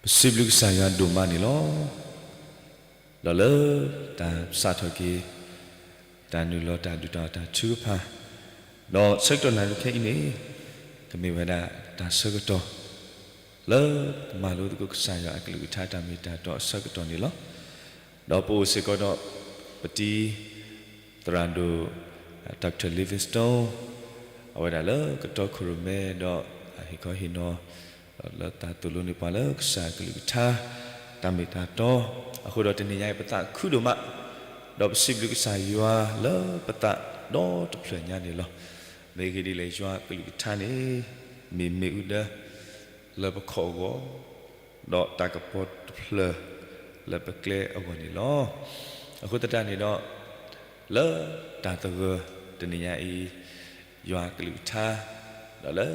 ပစံးဘျုးကစၢ်ယွၤဒိၣ်မးန့ၣ်လီၤ. ဒီးလၢတၢ်စးထီၣ်က့ၤ တၢ်နုာ်လီၤတၢ်ဒုၣ်တၢ်အီၣ်တၢ်ထုကဖၣ်, ဒီးဆၢကတီၢ်နၣ်ရံၣ်ခဲအံၤန့ၣ် ကမ့ၢ်ဝဲဒၣ်တၢ်ဆၢကတီၢ် လၢပကမၤလိသကိးကစၢ်ယွၤအကလုၢ်ကထါတၢ်မ့ၢ်တၢ်တီအဆၢကတီၢ်န့ၣ်လီၤ. ဒီးပအိၣ်စ့ၢ်ကီးဒီး ပတံၤ သရၣ်ဒိၣ် Doctor Livingstone အဝဲဒၣ်လၢကတီခိၣ်ရိၣ်မဲ ဒီးဟ့ၣ်ခီဟ့ၣ်နီၤ လၢတၢ်သိၣ်လိန့ၢ်ပှၤလၢကစၢ်အကလုၢ်ကထါ တၢ်မ့ၢ်တၢ်တီ, အဃိဒီးတနံၤညါအံၤပသးခုဒိၣ်မး, ဒီးပစံးဘျုးကစၢ်ယွၤလၢပသးဒီတဖျၢၣ်ညါန့ၣ်လီၤ. မ့ၢ်ဂ့ၢ်ဒ်လဲၣ် ယွၤအကလုၢ်ကထါန့ၣ် မ့ၢ်မ့ၣ်အူဒၢ လၢပခီၣ်အဂီၢ် ဒီးတၢ်ကပီၤတဖျၢၣ်လၢပကျဲအဂီၢ်န့ၣ်လီၤ. အဃိသတးန့ၣ်ဒီး လၢတၢ်သဂၢၢ်တနံၤညါအံၤ ယွၤအကလုၢ်ကထါ ဒီးလၢ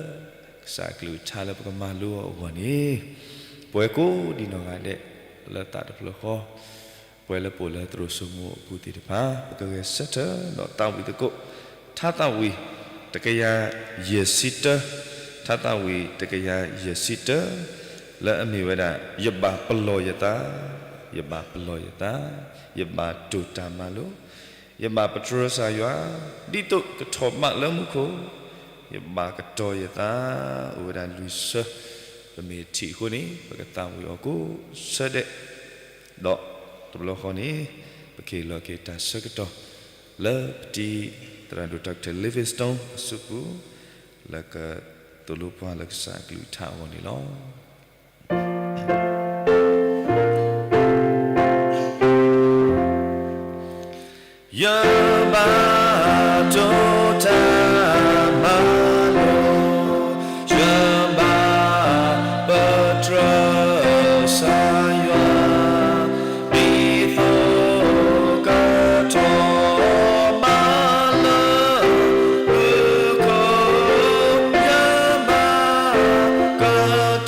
ကစၢ်အကလုၢ်ကထါလၢပကမၤလိအီၤအဂီၢ်န့ၣ် ပဝဲကိးဒံနီၢ်ဂၤဒဲး လၢသးတဖျၢၣ်ဃီ ပဝဲလၢပအိၣ်လၢသရိာ်စိမိၤအပူၤသ့ၣ်တဖၣ် ပကဂဲၤဆၢထၢၣ်ဒီးသးဝံၣ်သကိး ထါသးဝံၣ် တကယၤယဲၢ်ဆံတၢ, ထါသးဝံၣ်တကယၤယဲၢ်ဆံတၢ လၢအမ့ၢ်ဝဲဒၣ် ယဘၣ်ပလီၢ်ယသး, ယဘၣ်ပလီၢ်ယသး, ယဘၣ်တိၢ်တၢ်မၤလိ, ယဘၣ်ပတြၢၤကစၢ်ယွၤ ဒ်သိးကထီၣ်ဘးလၢမူခိၣ်, ယဘၣ်ကတီၤယသး, အိၣ်ဝဲဒၣ်လွံၢ်ဆၢ, ပမ့ၢ်ထံၣ်အဃိန့ၣ် ပကသးဝံၣ်အီၤကိးဆၢဒဲး, ဒီးတဘျီဃီန့ၣ် ပကဟ့ၣ်လီၤက့ၤတၢ်ဆၢကတီၢ် လၢပတံၤသရၣ်ဒိၣ် Doctor Livingstone အစုပူၤ လၢကသိၣ်လိပှၤလၢကစၢ်အကလုၢ်ကထါအဂီၢ်န့ၣ်လီၤ. ယဘၣ်တိၢ်တၢ်မၤလိ, ယဘၣ်ပတြၢၤကစၢ်ယွၤ ဒ်သိးကထီၣ်ဘးလၢမူခိၣ်, ယဘၣ်က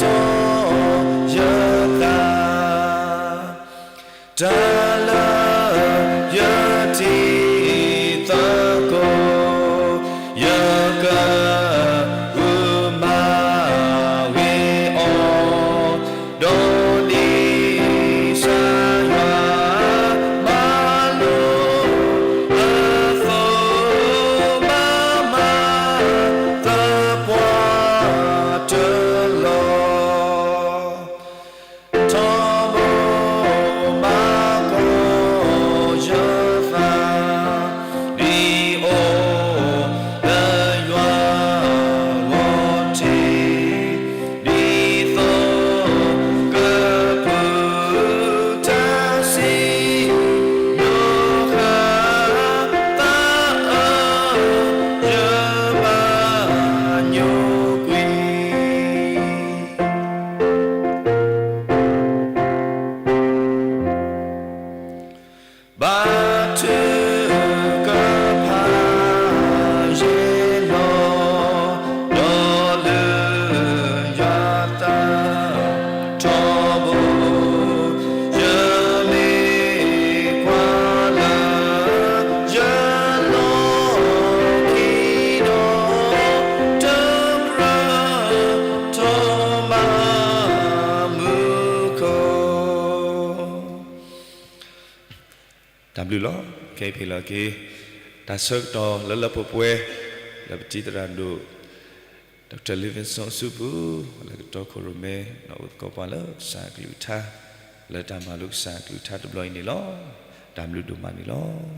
တီၤယသး တၢ်လၢယထံၣ်သကိး, ယကအုမၤဂ့ၤအီၤ, ဒီးဒ်ကစၢ်ယွၤမၤလိအသိး, ဘၣ်မၤသပှၢ်တလီၢ် ထီဘိမၤကီယသး, ဒ်အိၣ်လၢယွၤအဂီၢ်ထံး, ဒ်သိးကပုၢ်တၢ်စံၣ်ညီၣ်ဃာ်သးအၢ, ယဘၣ်ညိကွံာ် ဘါထုကဖၣ်ယ့ၣ်နီၤ, ဒီးလုၢ်ယွၤသးထီဘိ, ယမ့ၢ်ကွၢ်လၢယလီၢ်ခံဒီး, တကြၢးထီၣ်ဘးမူခိၣ် တၢ်ဘျုးလီၤ. ခဲအံၤပဟ့ၣ်လီၤက့ၤ တၢ်ဆၢကတီၢ်လၢလၢပှဲၤပှဲၤ လၢပတံၤသရၣ်ဒိၣ် Doctor Livingstone အစုပူၤ လၢကတီခိၣ်ရိၣ်မဲ ဒီးအိၣ်သကိးပှၤလၢကစၢ်အကလုၢ်ကထါ လၢတၢ်မၤလိကစၢ်အကလုၢ်ကထါတဘျီအံၤန့ၣ်လီၤ. တၢ်ဘျုးဒိၣ်မးန့ၣ်လီၤ.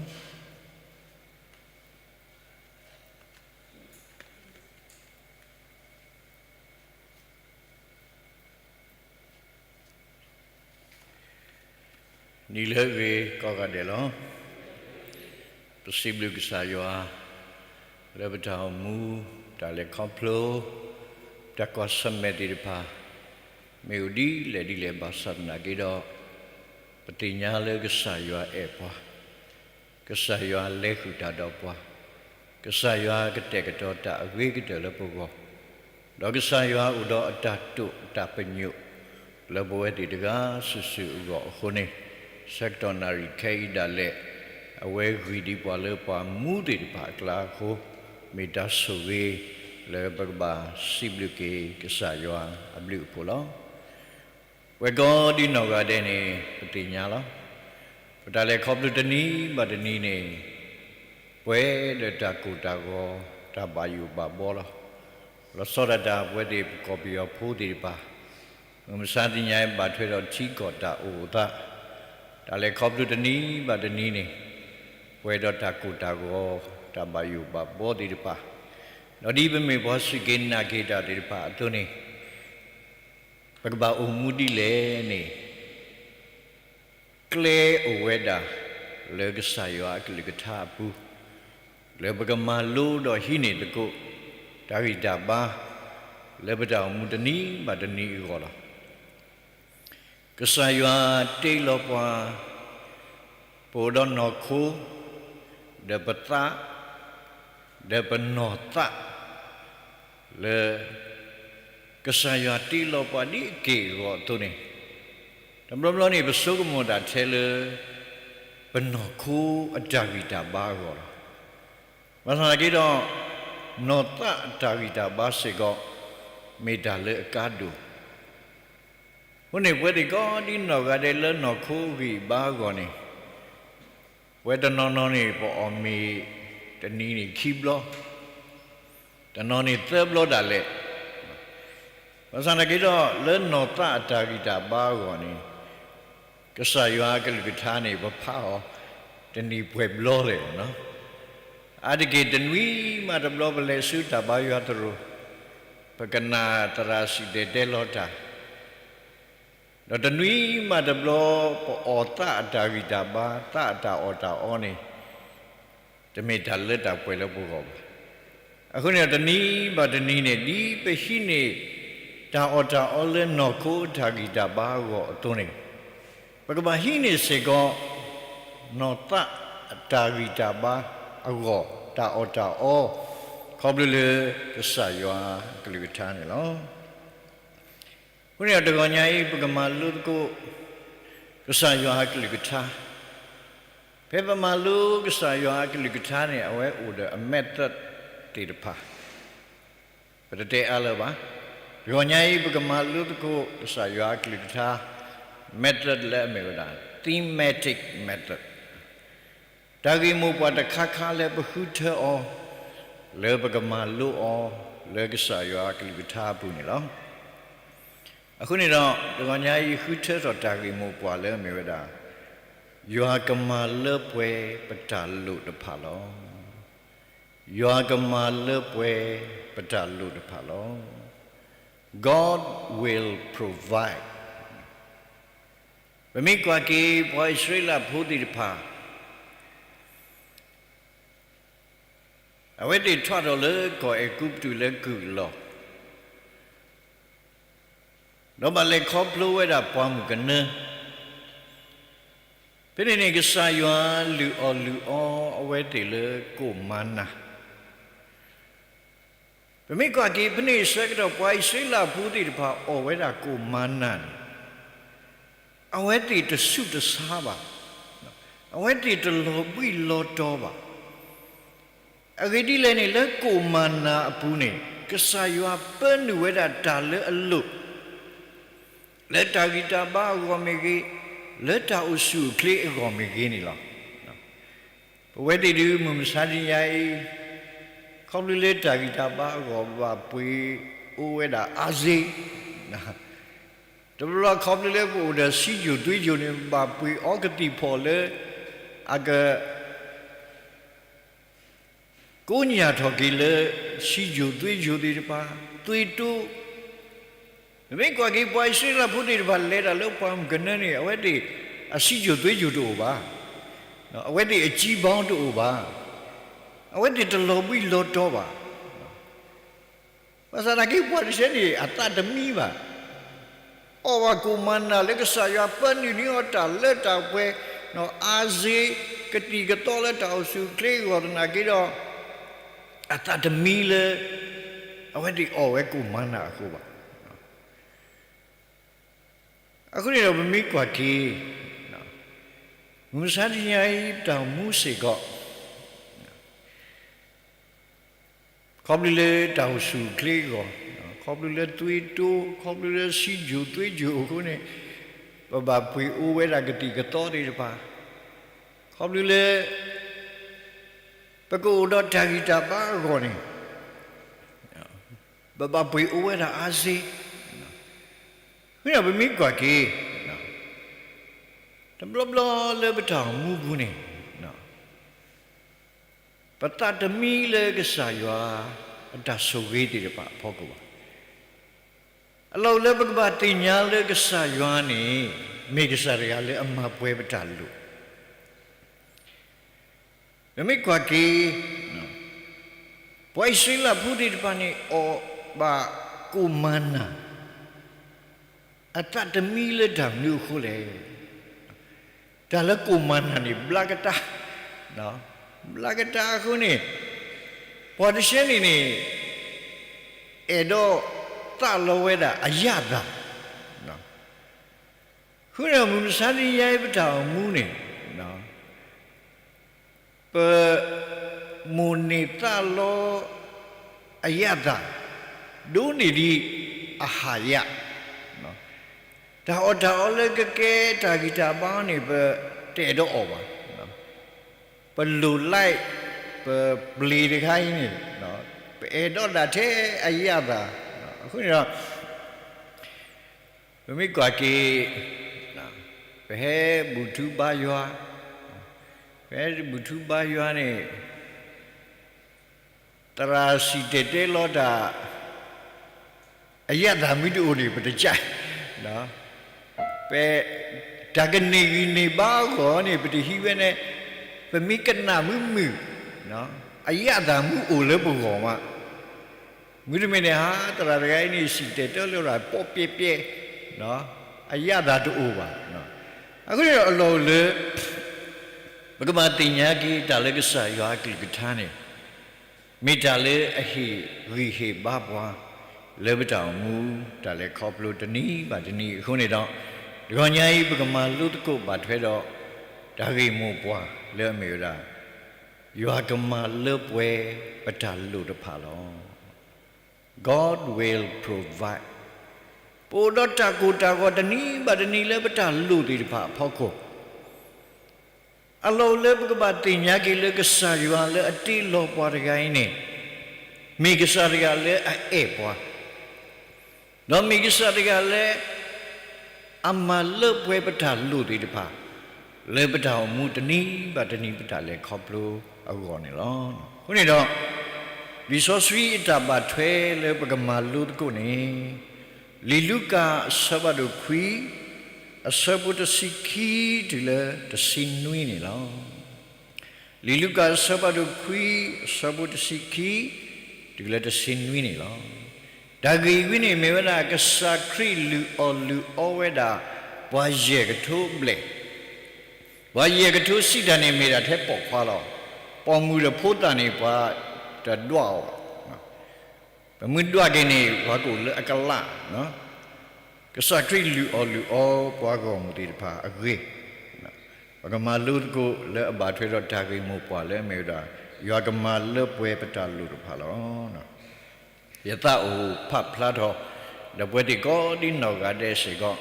နံၤလၢအဂ့ၤကိးဂၤဒဲးလီၤ. ပစံးဘျုးကစၢ်ယွၤ လၢပတၢ်အိၣ်မူ တၢ်လဲၤခီဖျိ တၢ်ကွၢ်ဆၢၣ်မဲာ်သ့ၣ်တဖၣ် မ့ၢ်အိၣ်ဒ်လဲၣ်ဒ်လဲၣ်ဘၣ်ဆၣ်သနာ်က့ဒီး ပသ့ၣ်ညါလၢကစၢ်ယွၤအဲၣ်ပှၤ ကစၢ်ယွၤလဲၤဃုာ်တၢ်ဒီးပှၤ, ကစၢ်ယွၤကတဲာ်ကတီၤတၢ်အဂ့ၤကတၢၢ်လၢပဂီၢ်, ဒီးကစၢ်ယွၤအိၣ်ဒီးအတၢ်တိာ်အတၢ်ပညိၣ် လၢပဝဲသ့ၣ်တဂၤစုာ်စုာ်အဂီၢ်အဃိန့ၣ်, ဆၢကတီၢ်နၣ်ရံၣ်ခဲအံၤဒၣ်လဲာ် အဝဲဂံၢ်ဒံးပှၤလၢပှၤမူသ့ၣ်တဖၣ်အကျါအဃိ, မ့ၢ်တၢ်ဆိၣ်ဂ့ၤလၢပကဘၣ်စံးဘျုးက့ၤကစၢ်ယွၤအဘျုးအဖှိၣ်လီၤ. ပဝဲကိးဒံနီၢ်ဂၤဒဲးန့ၣ် ပသ့ၣ်ညါလီၤ. ပတၢ်လဲၤခီဖျိတနံၤဘၣ်တနံၤန့ၣ် ပှဲၤဒီးတၢ်ကိၢ်တၢ်ဂီၤ တၢ်ဘၣ်ယိၣ်ဘၣ်ဘှီလီၤ. လီၤဆီဒၣ်တၢ် ပဝဲသ့ၣ်ပကီၢ်ပယီၤဖိသ့ၣ်တဖၣ် မုၢ်မဆါတနံၤအံၤ ဘၣ်ထွဲဒီးထံကီၢ်တၢ်အိၣ်သး, တၢ်လဲၤခီဖျိတနံၤဘၣ်တနံၤန့ၣ် ပှဲၤဒီးတၢ်ကိၢ်တၢ်ဂီၤ တၢ်ဘၣ်ယိၣ်ဘၣ်ဘှီသ့ၣ်တဖၣ်, ဒီးဒ်ပမ့ၢ်ပှၤစူၢ်က့ၤနာ်က့ၤတၢ်သ့ၣ်တဖၣ်အသိးန့ၣ် ပကဘၣ်အိၣ်မူဒ်လဲၣ်န့ၣ် ကျဲအိၣ်ဝဲဒၣ် လၢကစၢ်ယွၤအကလုၢ်ကထါအပူၤ, လၢပကမၤလိဒီးဟံးန့ၢ်သကိး တၢ်ဂံၢ်တၢ်ဘါ လၢပတၢ်အိၣ်မူတနံၤဘၣ်တနံၤအဂီၢ်လီၤ. ကစၢ်ယွၤတ့လီၤပှၤ ပအိၣ်ဒီးနီၢ်ခိ ဒီးပသး ဒီးပနီၢ်သး လၢ ကစၢ်ယွၤတ့လီၤပှၤဒ်အက့ၢ်အဂီၤအသိးန့ၣ်, တဘျီဘျီန့ၣ် ပဆိကမိၣ်တၢ်ထဲလၢ ပနီၢ်ခိအတၢ်ဂံၢ်တၢ်ဘါအဂီၢ်လီၤ. ဘၣ်ဆၣ်သနာ်က့ဒီး နီၢ်သးအတၢ်ဂံၢ်တၢ်ဘါစ့ၢ်ကီး မ့ၢ်တၢ်လၢအကါဒိၣ် အဃိန့ၣ် ပဝဲသ့ၣ်ကိးဒံနီၢ်ဂၤဒဲးလၢနီၢ်ခိအဂံၢ်အဘါအဂီၢ်န့ၣ်, ပဝဲတနီၤနီၤန့ၣ် ပအီၣ်မ့ၤတနံၤန့ၣ်ခံဘျီ, တနီၤန့ၣ်သၢဘျီဒၣ်လဲာ်. ဘၣ်ဆၣ်သနာ်က့ဒီး လၢနီၢ်သးအတၢ်ဂံၢ်တၢ်ဘါအဂီၢ်န့ၣ် ကစၢ်ယွၤအကလုၢ်ကထါန့ၣ် ပဖးအီၤ တနံၤပှဲၤဘျီလဲၣ်. အါတက့ၢ်တနွံမးတဘျီ ပလဲၤဆူတၢ်ဘါယွၤသရိာ်, ပကနၣ်သရၣ်စံၣ်တဲၤတဲလီၤတၢ်, ဒီးတနွံမးတဘျီ ပအီၣ်သးအတၢ်ဂံၢ်တၢ်ဘါ သးအတၢ်အီၣ်တၢ်အီန့ၣ် တမ့ၢ်တၢ်လၢတၢ်ပှဲၤလၢပဂီၢ်ဘၣ်. အဃိန့ၣ်ဒီး တနံၤဘၣ်တနံၤန့ၣ် ဒ်ပဟံးန့ၢ် တၢ်အီၣ်တၢ်အီလၢနီၢ်ခိအတၢ်ဂံၢ်တၢ်ဘါအဂီၢ်အသိးန့ၣ်, ပကဘၣ်ဟံးန့ၢ်စ့ၢ်ကီး နီၢ်သးအတၢ်ဂံၢ်တၢ်ဘါအဂီၢ် တၢ်အီၣ်တၢ်အီ ခီဖျိလၢကစၢ်ယွၤအကလုၢ်ကထါန့ၣ်လီၤ. အဃိန့ၣ်ဒီး တဂီၤညါအံၤ ပကမၤလိသကိး ကစၢ်ယွၤအကလုၢ်ကထါ, ဖဲပမၤလိကစၢ်ယွၤအကလုၢ်ကထါန့ၣ် အဝဲအိၣ်ဒီးအ method သ့ၣ်တဖၣ်, ပတတဲအါလၢၤဘၣ်. တဂီၤညါအံၤ ပကမၤလိသကိး ကစၢ်ယွၤအကလုၢ်ကထါ method လၢအမ့ၢ်ဝဲဒၣ် thematic method, တၢ်ဂ့ၢ်မိၢ်ပှၢ်တခါခါလၢပဃုထၢအီၤ, လၢပကမၤလိအီၤ လၢကစၢ်ယွၤအကလုၢ်ကထါအပူၤန့ၣ်လီၤ. အဃိန့ၣ်ဒီး တဂီၤညါအံၤ ဃုထၢထီၣ်တၢ်ဂ့ၢ်မိၢ်ပှၢ်လၢအမ့ၢ်ဝဲဒၣ် ယွၤကမၤလၢပှဲၤပတၢ်လိၣ်တဖၣ်လီၤ. ယွၤကမၤလၢပှဲၤပတၢ်လိၣ်တဖၣ်လီၤ. God will provide. ပမ့ၢ်ကွၢ်က့ၤ ပှၤအံၣ်စရ့လးဖိသ့ၣ်တဖၣ် အဝဲသ့ၣ်ထီၣ်ထီၣ်လၢကီၢ်အဲၤကူပတူးလၢကုၢ်အလီၢ်, ဒီးဘၣ်လဲၤခီဖျိဝဲဒၣ်ပှၤမုၣ်ကနၢ, ဖဲန့ၣ်န့ၣ် ကစၢ်ယွၤလုၢ်အီၣ်လုၢ်အီအဝဲသ့ၣ်လၢကိၣ်မၤနၤ ပမ့ၢ်ကွၢ်က့ၤ ဖဲန့ၣ်အဆၢကတီၢ် ပှၤအံၣ်စရ့လးဖိသ့ၣ်တဖၣ်အီၣ်ဝဲဒၣ်ကိၣ်မၤနၤန့ၣ်, အဝဲသ့ၣ်တဆူးတဆါဘၣ်, အဝဲသ့ၣ်တလီၤဘှံးလီၤတီၤဘၣ်. အဂ့ၢ်ဒ်လဲၣ်န့ၣ် လၢကိၣ်မၤနၤအပူၤန့ၣ် ကစၢ်ယွၤပၢနုာ်ဝဲဒၣ်တၢ်လၢအလိၣ် လၢတၢ်ဂံၢ်တၢ်ဘါအဂီၢ်မ့ၢ်ဂ့ၤ, လၢတၢ်အိၣ်ဆူၣ်အိၣ်ချ့အဂီၢ်မ့ၢ်ဂ့ၤန့ၣ်လီၤ. ပဝဲသ့ၣ်ဒုး မုၢ်မဆါတနံၤအံၤ ခီဖျိလၢတၢ်ဂံၢ်တၢ်ဘါအဂီၢ် ဘၣ်ပှ့ၤအိၣ်ဝဲဒၣ်အါစ့, တဘျီခီဖျိလၢပအိၣ်ဒီးစံယိၣ်သွ့ယိၣ်န့ၣ် ဘၣ်ပှ့ၤအီကသံၣ်ဖီၣ်လၢ အက ကိးညၣ်ထီၣ်က့ၤလၢ စံယိၣ်သွ့ယိၣ်သ့ၣ်တဖၣ် သွံၣ်တိ, မ့ၢ်ကွၢ်က့ၤ ပှၤအံၣ်စရ့လးဖိသ့ၣ်တဖၣ် လဲၤတၢ်လၢပှၤမုၣ်ကနၢန့ၣ် အဝဲသ့ၣ်အစံယိၣ်သွ့ယိၣ်တအိၣ်ဘၣ်, အဝဲသ့ၣ်အစံဘီတအိၣ်ဘၣ်, အဝဲသ့ၣ်တလီၤဘှံးလီၤတီၤဘၣ်. ဘၣ်ဆၣ်သနာ်က့ ပှၤတဆဲန့ၣ် အသးတမံဘၣ်. အီၣ်ဘၣ်ကိၣ်မၤနၤလၢကစၢ်ယွၤပၢနုာ်န့ၢ်အီၤတၢ်လၢတၢ်ပှဲၤ, အါစ့, ကသံၣ်ကသီလၢတၢ်အိၣ်ဆူၣ်အိၣ်ချ့အဂီၢ်သနာ်က့ဒီး, အသးတမံလၢ အဝဲသ့ၣ်အီၣ်ဝဲကိၣ်မၤနၤအဃိဘၣ်. အဃိန့ၣ်ဒီး ပမ့ၢ်ကွၢ်က့ၤ မုၢ်မဆါတနံၤအံၤ တၢ်အိၣ်မူစ့ၢ်ကီး ခီဖျိလၢတၢ်အိၣ်ဆူၣ်အိၣ်ချ့အဂီၢ်, ခီဖျိလၢသွံၣ်တိ, ခီဖျိလၢစံယိၣ်သွ့ယိၣ်အဃိန့ၣ်, ပဘၣ်ပှ့ၤအိၣ်ဝဲဒၣ်ကသံၣ်ကသီသ့ၣ်တဖၣ်, ခီဖျိလၢ ပကအိၣ်ဒီးတၢ်ဂံၢ်တၢ်ဘါအဂီၢ်န့ၣ်, ပဘၣ်ပှ့ၤအိၣ်ဝဲဒၣ်အါစ့ၢ်, ဃိန့ၣ်ပမ့ၢ်ကွၢ်က့ၤ တဘျီဘျီလၢပတၢ်အိၣ်မူပူၤန့ၣ်, ပသးတမံလၢကစၢ်ယွၤအတၢ်ဆိၣ်ဂ့ၤသ့ၣ်တဖၣ်အဖီခိၣ်ဘၣ်. အလီၢ်အိၣ်လၢပကဘၣ်သ့ၣ်ညါလၢကစၢ်ယွၤန့ၣ် မ့ၢ်ကစၢ်တဂၤလၢအမၤပှဲၤပတၢ်လိၣ်. ပမ့ၢ်ကွၢ်က့ၤ ပှၤအံၣ်စရ့လးဖိသ့ၣ်တဖၣ်န့ၣ် အီၣ်ဘၣ်ကိၣ်မၤနၤ အသးတမံလၢတၢ်မနုၤအဃိလဲၣ်. တၢ်လၢကိၣ်မၤနၤန့ၣ် ဘျါကတၢၢ်, ဘျါကတၢၢ်အဃိန့ၣ် ပှၤတဆဲန့ၣ်န့ၣ် အဲၣ်ဒိးသးလီဝဲဒၣ်အရသာ. ဃိန့ၣ်မုၢ်မဆါတနံၤအံၤပတၢ်အိၣ်မူန့ၣ် ပမိၣ်န့ၢ်သးလီအရသာ ဒိၣ်န့ၢ်ဒံးအဟၣ်ယၣ်. တၢ်အီၣ်တၢ်အီလၢကကဲတၢ်ဂံၢ်တၢ်ဘါန့ၣ် ပတအဲၣ်ဒိးအီၣ်ဘၣ်. ပလိၣ်လဲၣ် ပပျ့ၤတခါအံၤန့ၣ် ပအဲၣ်ဒိးဒၣ်ထဲအရသာ. အဃိန့ၣ်ဒီး ပမ့ၢ်ကွၢ်က့ၤ ပဟဲဘူၣ်ထူဘါယွၤ, ပဟဲဘူၣ်ထူဘါယွၤန့ၣ် သရၣ်စံၣ်တဲၤတဲလီၤတၢ် အရသာမ့ၢ်တအိၣ်န့ၣ် ပတကး, ပ တၢ်ကန့ၢ်ဂံၢ်န့ၢ်ဘါအဂီၢ်န့ၣ် ပတဟံးဝဲန့ၣ်, ပမ့ၢ်ကနၣ်မုာ်မုာ် အရသာမ့ၢ်အိၣ်လၢပဂီၢ်မး, မုၢ်တမ့ၢ်န့ၣ် ဟါ သရၣ်တဂၤအံၤန့ၣ် စံၣ်တဲၤတဲလီၤတၢ် ပီၣ်ပျဲၢ်ပျဲၢ်, အရသာတအိၣ်ဘၣ်. အဃိန့ၣ်ဒီးအလီၢ်အိၣ်လၢ ပကဘၣ်သ့ၣ်ညါက့ၤတၢ်လၢကစၢ်ယွၤအကလုၢ်ကထါန့ၣ် မ့ၢ်တၢ်လၢအဟ့ၣ်ဂံၢ်ဟ့ၣ်ဘါပှၤ လၢပတၢ်အိၣ်မူ တၢ်လဲၤခီဖျိတနံၤဘၣ်တနံၤအဃိန့ၣ်ဒီး, တဂီၤညါအံၤ ပကမၤလိသကိးဘၣ်ထွဲဒီး တၢ်ဂ့ၢ်မိၢ်ပှၢ်လၢအမ့ၢ်ဝဲဒၣ် ယွၤကမၤလၢပှဲၤပတၢ်လိၣ်တဖၣ်လီၤ. God will provide. ပအိၣ်ဒီးတၢ်ကိၢ်တၢ်ဂီၤတနံၤဘၣ်တနံၤလၢပတၢ်လိၣ်သ့ၣ်တဖၣ်အဖီခိၣ် အလီၢ်အိၣ်လၢပကဘၣ်သ့ၣ်ညါက့ၤလၢကစၢ်ယွၤလၢအတ့လီၤပှၤတဂၤအံၤန့ၣ် မ့ၢ်ကစၢ်တဂၤလၢအအဲၣ်ပှၤ, ဒီးမ့ၢ်ကစၢ်တဂၤလၢ အမၤလၢပှဲၤပတၢ်လိၣ်သ့ၣ်တဖၣ် လၢပတၢ်အိၣ်မူတနံၤဘၣ်တနံၤပတၢ်လဲၤခီဖျိအဂီၢ်န့ၣ်လီၤ. အဃိန့ၣ်ဒီး လံာ်စီဆှံအတၢ်ဘၣ်ထွဲလၢပကမၤလိသကိးန့ၣ် လံာ်လူၤကၣ်အဆၢဖးဒိၣ်ခွံ အဆၢဖိတဆံခံတုၤလၢတဆံနွံန့ၣ်လီၤ. လံာ်လူၤကၣ်အဆၢဖးဒိၣ်ခွံ အဆၢဖိတဆံခံ တုၤလၢတဆံနွံန့ၣ်လီၤ. တၢ်ဂ့ၢ်ဝဲန့ၣ်မ့ၢ်ဝဲဒၣ် ကစၢ်ခရံာ်လုၢ်အီၣ်လုၢ်အီဝဲဒၣ် ပှၤယဲၢ်ကထိအဘျဲၣ်, ပှၤယဲၢ်ကထိစံးတၢ်န့ၣ် မ့ၢ်ဒၣ်ထဲပိာ်ခွါလီၤ. ပိာ်မုၣ်ဒီးဖိသၣ်န့ၣ် ပှၤတဒွးအီၤဘၣ်. ပမ့ၢ်ဒွးက့ၤန့ၣ် ပှၤကအိၣ်လၢအကလး ကစၢ်ခရံာ်လုၢ်အီၣ်လုၢ်အီပှၤဂီၢ်မုၢ်သ့ၣ်တဖၣ်အဂ့ၢ်, ပကမၤလိသကိးလၢအဘၣ်ထွဲဒီးတၢ်ဂ့ၢ်မိၢ်ပှၢ်လၢအမ့ၢ်ဝဲဒၣ် ယွၤကမၤလၢပှဲၤပတၢ်လိၣ်တဖၣ်လီၤ. ယသးအိၣ်ဖးဖျါထီၣ် ဒီးပဝဲသ့ၣ်ကိးဒံနီၢ်ဂၤဒဲးစ့ၢ်ကီး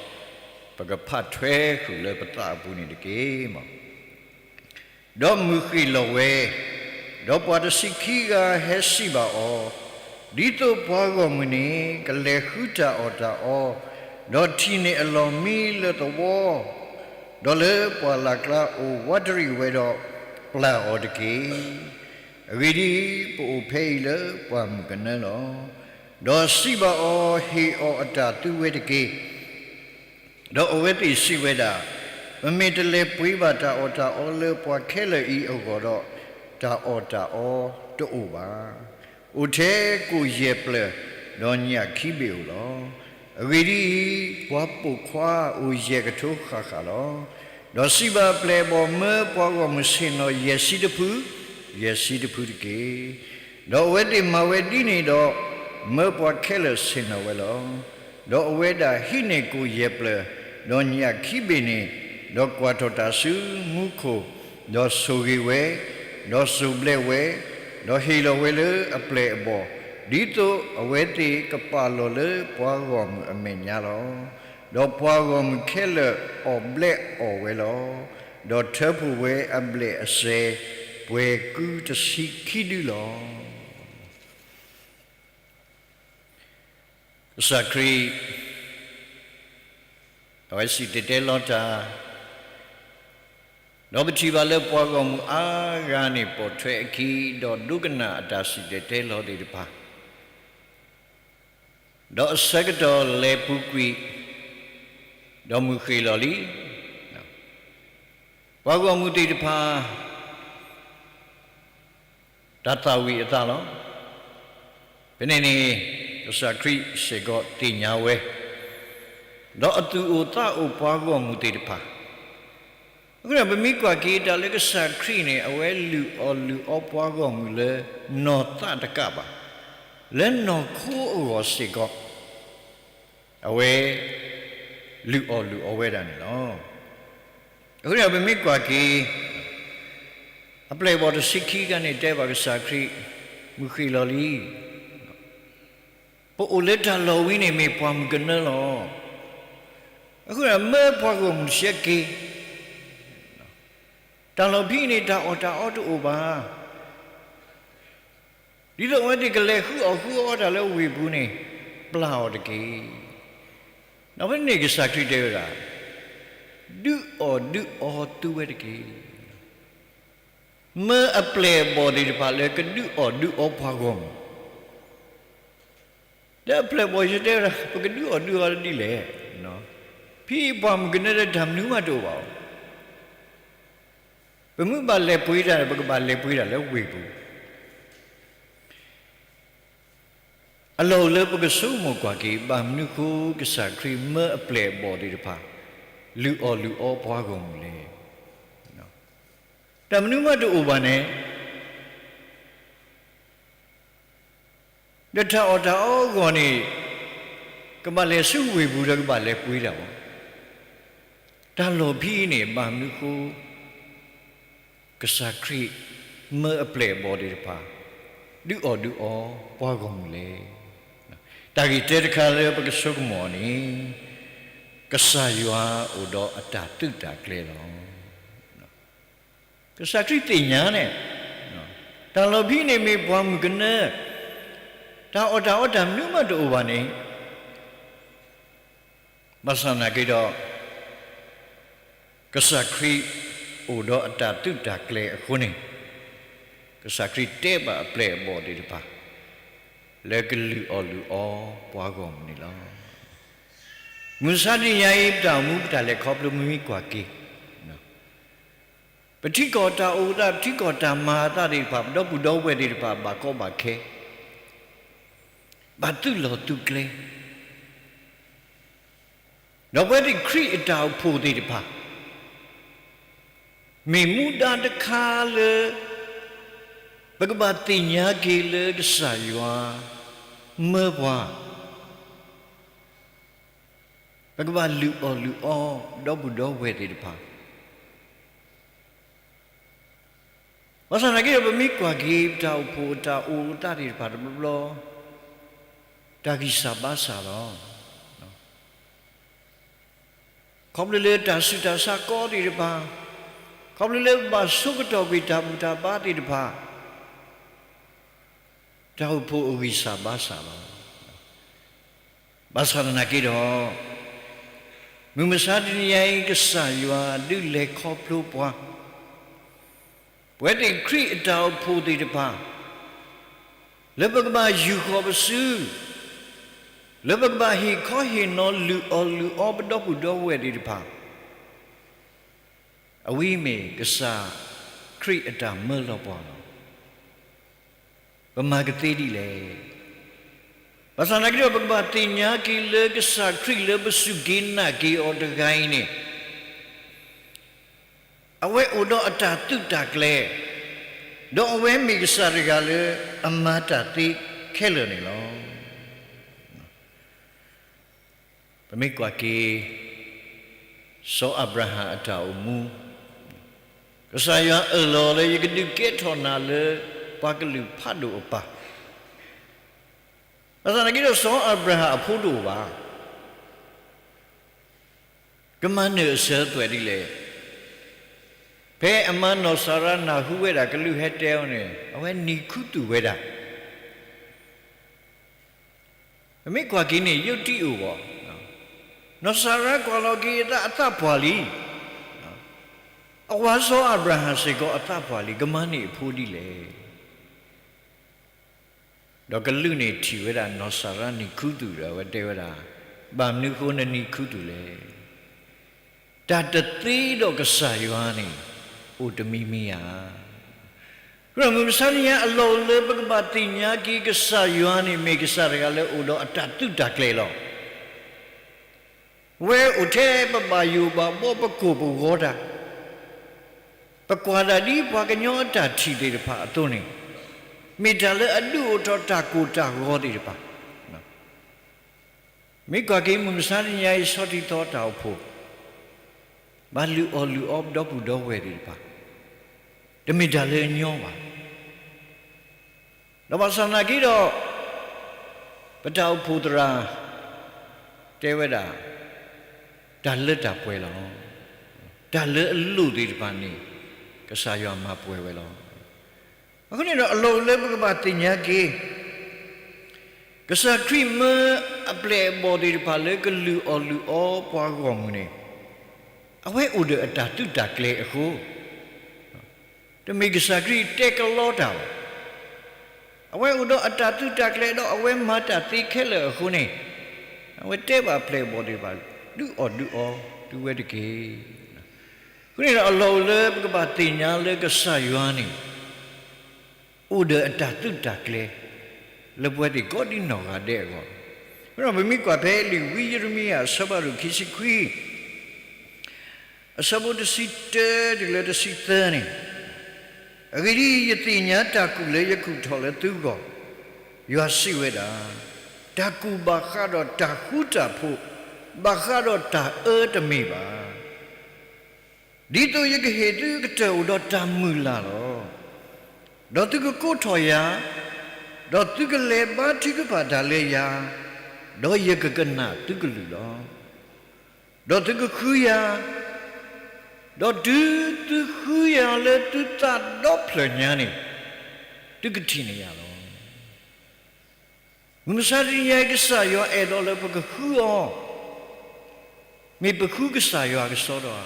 ပကဖးထွဲဃုာ်လၢပသးအပူၤန့ၣ်တက့ၢ်. ဒီးမုၢ်ဃ့ၢ်လီၤဝဲ, ဒီးပှၤတဆံခံဂၤဟဲစံးဘၣ်အီၤ, ဒ်သိးပှၤဂီၢ်မုၢ်န့ၣ် ကလဲၤဃုတၢ်အီၣ်တၢ်အီ, ဒီးထံၣ်န့ၢ်အလီၢ်မံလၢသဝီ, ဒီးလၢပှၢ်လၢ်ကျါအိၣ်ဝးတရံးဝဲဒီး ပျၢ်အီၤတက့ၢ်. အဂ့ၢ်ဒ်အံၤ, ပအိၣ်ဖဲအံၤလၢပှၢ်မုၢ်ကနၢလီၤ. ဒီးစံးဘၣ်အီၤ, ဟ့ၣ်အီၤအတၢ်သုဝဲတက့ၢ်. ဒီးအဝဲသ့ၣ်စံးဝဲဒၣ်, ပမ့ၢ်တလဲၤပှ့ၤဘၣ်တၢ်အီၣ်တၢ်အီလၢပှၤခဲလၢာ်အံၤအဂီၢ်ဒီး, တၢ်အီၣ်တၢ်အီတအိၣ်ဘၣ်. အိၣ်ထဲကိၣ်ယဲၢ်ပျၢၤ, ဒီးညၣ်ခံဘ့ၣ်ဧိၤလီၤ. အဂ့ၢ်ဒ်အံၤ, ပှၤပိာ်ခွါအိၣ်ယဲၢ်ကထိဃၣ်ဃၣ်လီၤ. ဒီးစံးဘၣ်အပျဲၢ်အဘီၣ်, မၢပှၤဂီၢ်မုၢ်ဆ့ၣ်နီၤယဲၢ်ဆံတဖု, ယဲၢ်ဆံတဖုတက့ၢ်. ဒီးအဝဲသ့ၣ်မၤဝဲဒ်န့ၣ်ဒီး, မၢပှၤခဲလၢာ်ဆ့ၣ်နီၤဝဲလီၤ. ဒီးအဝဲဒၣ်ဟံးန့ၢ်ကိၣ်ယဲၢ်ပျၢၤ, ဒီးညၣ်ခံဘ့ၣ်န့ၣ်, ဒီးကွၢ်ထီၣ်တၢ်ဆူမူခိၣ်, ဒီးဆိၣ်ဂ့ၤဝဲ, ဒီးစိၢ်ဘျဲးဝဲ, ဒီးဟ့ၣ်လီၤဝဲလၢအပျဲၢ်အဘီၣ်, ဒ်သိးအဝဲသ့ၣ်ကပာ်လီၤလၢပှၤဂီၢ်မုၢ်အမဲာ်ညါလီၤ. ဒီးပှၤဂီၢ်မုၢ်ခဲလၢာ်အီၣ်ဘျဲးအီၣ်ဝဲလီၤ. ဒီးထၢဖှိၣ်ဝဲအဘျဲၣ်အစဲၤ ပှဲၤကုတဆံခံဒုလီၤ. ကစၢ်ခရံာ် အဝဲစံၣ်တဲၤတဲလီၤတၢ်, ဒီးပထံၣ်ဘၣ်လၢပှၤဂီၢ်မုၢ်အါဂၤန့ၣ် ပိာ်ထွဲအခံ, ဒီးဒိကနၣ်အတၢ်စံၣ်တဲၤတဲလီၤသ့ၣ်တဖၣ်, ဒီးအဆၢကတီၢ်လဲၤပူၤကွံာ်, ဒီးမုၢ်ဃ့ၢ်လီၤလံ. ပှၤဂီၢ်မုၢ်သ့ၣ်တဖၣ် တၢ်သၣ်ဝံၤအသးလီၤ. ဖဲန့ၣ်န့ၣ် ကစၢ်ခရံာ်စ့ၢ်ကီးသ့ၣ်ညါဝဲ, ဒီးအသူၣ်အိၣ်သးအိၣ်ပှၤဂီၢ်မုၢ်သ့ၣ်တဖၣ်, အဃိန့ၣ် ပမ့ၢ်ကွၢ်က့ၤတၢ်လၢကစၢ်ခရံာ်န့ၣ် အဝဲလုၢ်အီၣ်လုၢ်အီပှၤဂီၢ်မုၢ်လၢနီၢ်သးတကးဘၣ်, လၢနီၢ်ခိအဂီၢ်စ့ၢ်ကီး အဝဲ လုၢ်အီၣ်လုၢ်အီဝဲဒၣ်န့ၣ်လီၤ. အဃိန့ၣ် ပမ့ၢ်ကွၢ်က့ၤ အပျဲၢ်အဘီၣ်တဆံခံဂၤန့ၣ် တဲဘၣ်ကစၢ်ခရံာ်, မုၢ်ဃ့ၢ်လီၤလံ. ပအိၣ်လၢတၢ်လီၢ်ဝံၤန့ၣ် မ့ၢ်ပှၢ်မုၢ်ကနၢလီၤ. အဃိန့ၣ် မၢပှၤဂီၢ်မုၢ်စဲက့ၤ, တၢ်လီၢ်ဖဲန့ၣ် တၢ်အီၣ်တၢ်အီတအိၣ်ဘၣ်. ဒ်သိးအဝဲသ့ၣ်ကလဲၤဃုအီၣ်ဃုအီတၢ်လၢဝ့ၢ်ပူၤန့ၣ် ပျၢ်အီၤတက့ၢ်. ဒီးဖဲန့ၣ်ကစၢ်ခရံာ်တဲဝဲဒၣ်, ဒုးအီၣ်ဒုးအီသုဝဲတက့ၢ်. မၢအပျဲၢ်အဘီၣ်သ့ၣ်တဖၣ်လၢကဒုးအီၣ်ဒုးအီပှၤဂီၢ်မုၢ်, ဒီးအပျဲၢ်အဘီၣ်ယတဲဝဲဒၣ် ပကဒုးအီၣ်ဒုးအီဒ်လဲၣ်. ဖဲပှၢ်မုၢ်ကနၢဒီးတၢ်မနုၤမးတအိၣ်ဘၣ်အီၤ ပမ့ၢ်ဘၣ်လဲၤပှ့ၤတၢ်န့ၣ် ပကဘၣ်လဲၤပှ့ၤတၢ်လၢဝ့ၢ်ပူၤ. အလီၢ်အိၣ်လၢပကဆိကမိၣ်ကွၢ်က့ၤ ဘၣ်မနုၤဃိကစၢ်ခရံာ်မၢအပျဲၢ်အဘီၣ်သ့ၣ်တဖၣ် လုၢ်အီၣ်လုၢ်အီပှၤဂီၢ်မုၢ်လဲၣ်. တၢ်မနုၤမးတအိၣ်ဘၣ်န့ၣ် ဒီးတၢ်အီၣ်တၢ်အီအဂီၢ်န့ၣ် ကဘၣ်လဲၤဆူဝ့ၢ်ပူၤဒီးကဘၣ်လဲၤပှ့ၤတၢ်လီၤ. တၢ်လီၢ်ဖဲအံၤန့ၣ် ဘၣ်မနုၤဃိ ကစၢ်ခရံာ်မၢအပျဲၢ်အဘီၣ်သ့ၣ်တဖၣ် ဒုးအီၣ်ဒုးအီပှၤဂီၢ်မုၢ်လဲၣ်. တၢ်ဂ့ၢ်တၢတခါလၢပကဆိကမိၣ်အီၤန့ၣ် ကစၢ်ယွၤအိၣ်ဒီးအတၢ်သုးတၢ်ကျဲၤလီၤ. ကစၢ်ခရံာ်သ့ၣ်ညါန့ၣ် တၢ်လီၢ်ဖဲန့ၣ်မ့ၢ်ပှၢ်မုၢ်ကနၢ, တၢ်အီၣ်တၢ်အီတၢ်မနုၤမးတအိၣ်ဘၣ်န့ၣ်, ဘၣ်ဆၣ်သနာ်က့ဒီး ကစၢ်ခရံာ်အိၣ်ဒီးအတၢ်သုးတၢ်ကျဲၤအဃိန့ၣ်, ကစၢ်ခရံာ်တဲဘၣ်အပျဲၢ်အဘီၣ်သ့ၣ်တဖၣ် လၢကလုၢ်အီၣ်လုၢ်အီပှၤဂီၢ်မုၢ်န့ၣ်လီၤ. မုၢ်မဆါတနံၤညါအံၤ ပတၢ်အိၣ်မူပတၢ်လဲၤခီဖျိမ့မ့ၢ်ကွၢ်က့ၤ ပထံကီၢ်တၢ်အိၣ်သး ပထံကီၢ်တၢ်မၤအသးသ့ၣ်တဖၣ် ပဒီပုၢ်ဒီဝဲၢ်သ့ၣ်တဖၣ် ဘၣ်ကီဘၣ်ခဲ, ဘၣ်သုးလီၢ်သုးကျဲ, ဒီးပဝဲသ့ၣ်ခရံာ်အတၢ်အိၣ်ဖှိၣ်သ့ၣ်တဖၣ် မ့ၢ်မူဒါတခါလၢ ပကဘၣ်သ့ၣ်ညါက့ၤလၢကစၢ်ယွၤမၢပှၤ ပကဘၣ်လုၢ်အီၣ်လုၢ်အီ ဒီပုၢ်ဒီဝဲၢ်သ့ၣ်တဖၣ်, ဘၣ်ဆၣ်သနာ်က့ဒီး ပမ့ၢ်ကွၢ်က့ၤ ပတၢ်အိၣ်ဖှိၣ်အတၢ်အိၣ်အသးသ့ၣ်တဖၣ်တဘျီဘျီ တၢ်ဂံၢ်စၢ်ဘါစၢ်လီၤ. ခီဖျိလၢတၢ်ဆူးတၢ်ဆါကီသ့ၣ်တဖၣ်, ခီဖျိလၢပဘၣ်ဆိကတီၢ်ကွံာ်တၢ်ဘူၣ်တၢ်ဘါသ့ၣ်တဖၣ်, တၢ်အိၣ်ဖှိၣ်အဂံၢ်စၢ်ဘါစၢ်လီၤ. ဘၣ်ဆၣ်သနာ်က့ဒီး မုၢ်မဆါတနံၤညါအံၤ ကစၢ်ယွၤဒုးလဲၤခီဖျိပှၤ, ပဝဲသ့ၣ်ခရံာ်အတၢ်အိၣ်ဖှိၣ်သ့ၣ်တဖၣ် လၢပကဘၣ်ယူာ်ဃီၤပစု, လၢပကဘၣ်ဟ့ၣ်ခီဟ့ၣ်နီၤလုၢ်အီၣ်လုၢ်အီပဒီပုၢ်ဒီဝဲၢ်သ့ၣ်တဖၣ်, အဝဲမ့ၢ်ကစၢ်ခရံာ်အတၢ်မၢလီၤပှၤလီၤ. ပမၤကသ့ဒ်လဲၣ်. ဘၣ်ဆၣ်သနာ်က့ဒီး ပကဘၣ်သ့ၣ်ညါက့ၤလၢကစၢ်ခရံာ်လၢပစူၢ်က့ၤနာ်က့ၤအီၤတဂၤအံၤန့ၣ် အဝဲအိၣ်ဒီးအတၢ်သုးတၢ်ကျဲၤ, ဒီးအဝဲမ့ၢ်ကစၢ်တဂၤလၢအမၤတၢ်သ့ခဲလၢာ်န့ၣ်လီၤ. ပမ့ၢ်ကွၢ်က့ၤ စီၤအၤဘြၤဟၣ်အတၢ်အိၣ်မူ, ကစၢ်ယွၤအၢၣ်လီၤလၢ ယကဒုးကဲထီၣ်နၤလၢပှၤကလုာ်ဖးဒိၣ်အပၢ်, ဘၣ်ဆၣ်သနာ်က့ဒီး စီၤအၤဘြၤဟၣ်အဖိတအိၣ်ဘၣ်. ကမၤနၢၤအစၢၤအသွဲၣ်ဒ်လဲၣ်. ဖဲအမါနီၢ်စၤရါနၢ်ဟူဝဲဒၣ်ကလူးဟဲတဲအီၤန့ၣ် အဝဲနံၤခူသူၣ်ဝဲဒၣ်. ပမ့ၢ်ကွၢ်က့ၤန့ၣ် ယုၢ်တံၢ်အိၣ်ဘၣ်. နီၢ်စၤရါကွၢ်လီၤက့ၤအသး အသးပှၢ်လံ. အဝၤစီၤအၤဘြၤဟၣ်စ့ၢ်ကီးအသးပှၢ်လံ, ကမၤန့ၢ်အဖိဒ်လဲၣ်. ဒီးကလူးန့ၣ်ထံၣ်ဝဲဒၣ်နီၢ်စၤရါနံၤခူသူၣ်ဒီး အဝဲတဲဝဲဒၣ်, ဘၣ်မနုၤအဃိနနံၤခူသူၣ်လဲၣ်. တၢ်တသ့ဒီးကစၢ်ယွၤန့ၣ် အိၣ်တမံၤမံၤဧါ. မုၢ်မဆါတနံၤညါအလီၢ်အိၣ်လၢပကဘၣ်သ့ၣ်ညါက့ၤ ကစၢ်ယွၤန့ၣ် မ့ၢ်ကစၢ်တဂၤလၢအိၣ်ဒီးအတၢ်သုးတၢ်ကျဲၤလီၤ. ဝဲအိၣ်ထဲပဘၣ်ယိၣ်ဘၣ်ဘှီ ပကိၢ်ပဂီၤတၢ်, ပကွၢ်ဒၣ်ဒ်ပှၤကညီအတၢ်ထံၣ်သ့ၣ်တဖၣ်အသိးန့ၣ်, မ့ၢ်တၢ်လၢအဒုးအိၣ်ထီၣ်တၢ်ကိၢ်တၢ်ဂီၤသ့ၣ်တဖၣ်. မ့ၢ်ကွၢ်က့ၤမုၢ်မဆါတနံၤညါအံၤ ဆီထံသီတၢ်အိၣ်ဖှိၣ်, ဘၣ်လုၢ်အီၣ်လုၢ်အီပဒီပုၢ်ဒီဝဲၢ်သ့ၣ်တဖၣ်, တမ့ၢ်တၢ်လၢအညီဘၣ်. ဒီးဘၣ်ဆၣ်သနာ်က့ဒီး ပတၢ်အိၣ်ဖှိၣ်သရၣ် တဲဝဲဒၣ်, တၢ်လၢတၢ်ပှဲၤလီၤ. တၢ်လၢအလိၣ်သ့ၣ်တဖၣ်န့ၣ် ကစၢ်ယွၤမၤပှဲၤဝဲလီၤ. အဃိန့ၣ်ဒီးအလီၢ်အိၣ်လၢပကဘၣ်သ့ၣ်ညါက့ၤ, ကစၢ်ခရံာ်မၢအပျဲၢ်အဘီၣ်သ့ၣ်တဖၣ်လၢကလုၢ်အီၣ်လုၢ်အီပှၤဂီၢ်မုၢ်န့ၣ်, အဝဲအိၣ်ဒီးအတၢ်သုးတၢ်ကျဲၤအဃိ, တမ့ၢ်ကစၢ်ခရံာ်တဲကလီတၢ်ဘၣ်. အဝဲအိၣ်ဒီးအတၢ်သုးတၢ်ကျဲၤဒီးအဝဲမၤတၢ်သ့ခဲလၢာ်အဃိန့ၣ်, အဝဲတဲဘၣ်အပျဲၢ်အဘီၣ်သ့ၣ်တဖၣ်, ဒုးအီၣ်ဒုးအီ, သုဝဲတက့ၢ်. အဃိန့ၣ်ဒီး အလီၢ်အိၣ်လၢပကဘၣ်သ့ၣ်ညါလၢကစၢ်ယွၤန့ၣ် အိၣ်ဒီးအတၢ်သုးတၢ်ကျဲၤ လၢပဝဲသ့ၣ်ကိးဒ်နီၢ်ဂၤဒဲးအဂီၢ်. အဃိဒီးပမ့ၢ်ကွၢ်ဖဲလံာ်ဝံယံးရမံယၤ အဆၢဖးဒိၣ်ခံဆံခွံ အဆၢဖိတဆံတၢတုၤလၢတဆံသၢန့ၣ်, အဂ့ၢ်ဒ်အံၤ, ယသ့ၣ်ညါတၢ်ကူၣ်လၢယကူၣ်ထီၣ်လၢသုဂီၢ်, ယွၤစံးဝဲဒၣ်, တၢ်ကူၣ်ဘၣ်ဃးဒီးတၢ်ဃူတၢ်ဖိး, ဘၣ်ဃးဒီးတၢ်အၢတမ့ၢ်ဘၣ်. ဒ်သိးယကဟ့ၣ်သုကတၢၢ်အိၣ်ဒီးတၢ်မုၢ်လၢ်လီၤ. ဒီးသုကကိးထီၣ်ယၤ, ဒီးသုကလဲၤဘါထုကဖၣ်တၢ်လၢယၤ, ဒီးယကကနၣ်သုကလုၢ်လီၤ. ဒီးသုကဃုယၤ, ဒီးတုၤသုဃုယၤလၢသုသးဒီဖျၢၣ်ညါန့ၣ်, သုကထံၣ်န့ၢ်ယၤလီၤ. မုၢ်မဆါတနံၤညါအံၤ ကစၢ်ယွၤအဲၣ်ဒိးလၢပကဃုအီၤ, မ့ၢ်ပဃုကစၢ်ယွၤကစီဒီဧါ,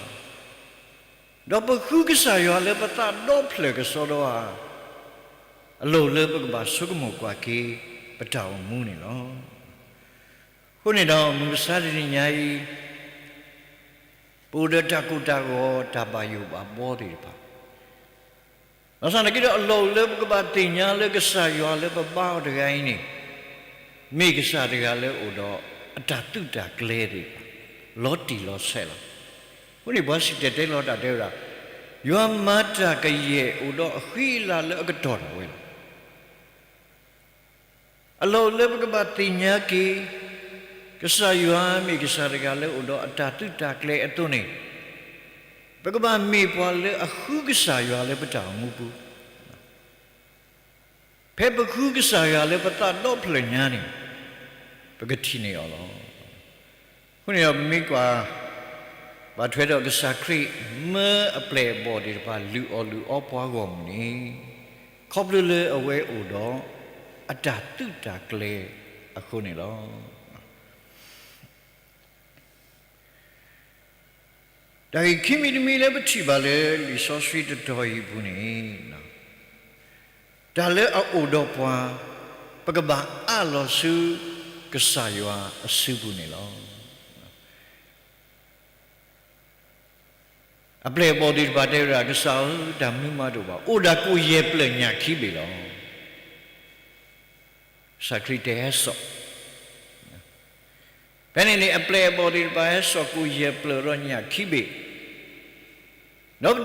ဒီးပဃုကစၢ်ယွၤလၢပသးဒီဖျၢၣ်ကစီဒီဧါ, အလီၢ်အိၣ်လၢပကဘၣ်ဆိကမိၣ်ကွၢ်က့ၤ ပတၢ်အိၣ်မူန့ၣ်လီၤ. အဃိန့ၣ်ဒီး မုၢ်မဆါတနံၤညါအံၤ ပအိၣ်ဒီးတၢ်ကိၢ်တၢ်ဂီၤ တၢ်ဘၣ်ယိၣ်ဘၣ်ဘှီသ့ၣ်တဖၣ်, ဘၣ်ဆၣ်သနာ်က့ဒီး အလီၢ်အိၣ်လၢပကဘၣ်သ့ၣ်ညါလၢကစၢ်ယွၤလၢပဘါအီၤတဂၤအံၤန့ၣ်, မ့ၢ်ကစၢ်တဂၤလၢအိၣ်ဒီးအတၢ်သုးတၢ်ကျဲၤသ့ၣ်တဖၣ် လီၤတံၢ်လီၤဆဲးလီၤ. အဃိန့ၣ် ပှၤစံၣ်တဲၤတဲလီၤတၢ်တဲဝဲဒၣ်, ယွၤမၤတၢ်ကယဲၢ်အိၣ်ဒီးအဃံအလၤလၢအကတီၢ်ဒၣ်ဝဲလီၤ. အလီၢ်အိၣ်လၢပကဘၣ်သ့ၣ်ညါက့ၤ ကစၢ်ယွၤမ့ၢ်ကစၢ်တဂၤလၢအိၣ်ဒီးအတၢ်သုးတၢ်ကျဲၤအသိးန့ၣ်, ပကဘၣ်မ့ၢ်ပှၤလၢအဃုကစၢ်ယွၤလၢပတၢ်အိၣ်မူပူၤ, ဖဲပဃုကစၢ်ယွၤလၢပသးဒီဖျၢၣ်ညါန့ၣ်, ပကထံၣ်န့ၢ်အီၤလီၤ. အဃိန့ၣ်ဒီး ပမ့ၢ်ကွၢ် ဘၣ်ထွဲဒီးကစၢ်ခရံာ်မၢအပျဲၢ်အဘီၣ်သ့ၣ်တဖၣ် လုၢ်အီၣ်လုၢ်အီပှၤဂီၢ်မုၢ်န့ၣ်, ခီဖျိလၢအဝဲအိၣ်ဒီးအတၢ်သုးတၢ်ကျဲၤအဃိန့ၣ်လီၤ. တၢ်ဂ့ၢ်ခံမံၤတမံၤလၢပထံၣ်ဘၣ်လၢလံာ်စီဆှံတတီၤအံၤအပူၤန့ၣ်, တၢ်လၢအအိၣ်ဒီးပှၤ, ပကဘၣ်အးလီၤဆူကစၢ်ယွၤအစုပူၤန့ၣ်လီၤ. အပျဲၢ်အဘီၣ်သ့ၣ်တဖၣ်တဲဝဲဒၣ်, ကစၢ်ဧၢ, တၢ်မနုၤမးတအိၣ်ဘၣ်, အိၣ်ဒၣ်ကိၣ်ယဲၢ်ပျၢၢ်ညၣ်ခံဘ့ၣ်လီၤ. ကစၢ်ခရံာ်တဲဟဲစိာ် ဖဲန့ၣ်န့ၣ် အပျဲၢ်အဘီၣ်သ့ၣ်တဖၣ်ဟဲစိာ်ကိၣ်ယဲၢ်ပျၢၢ်ဒီးညၣ်ခံဘ့ၣ်,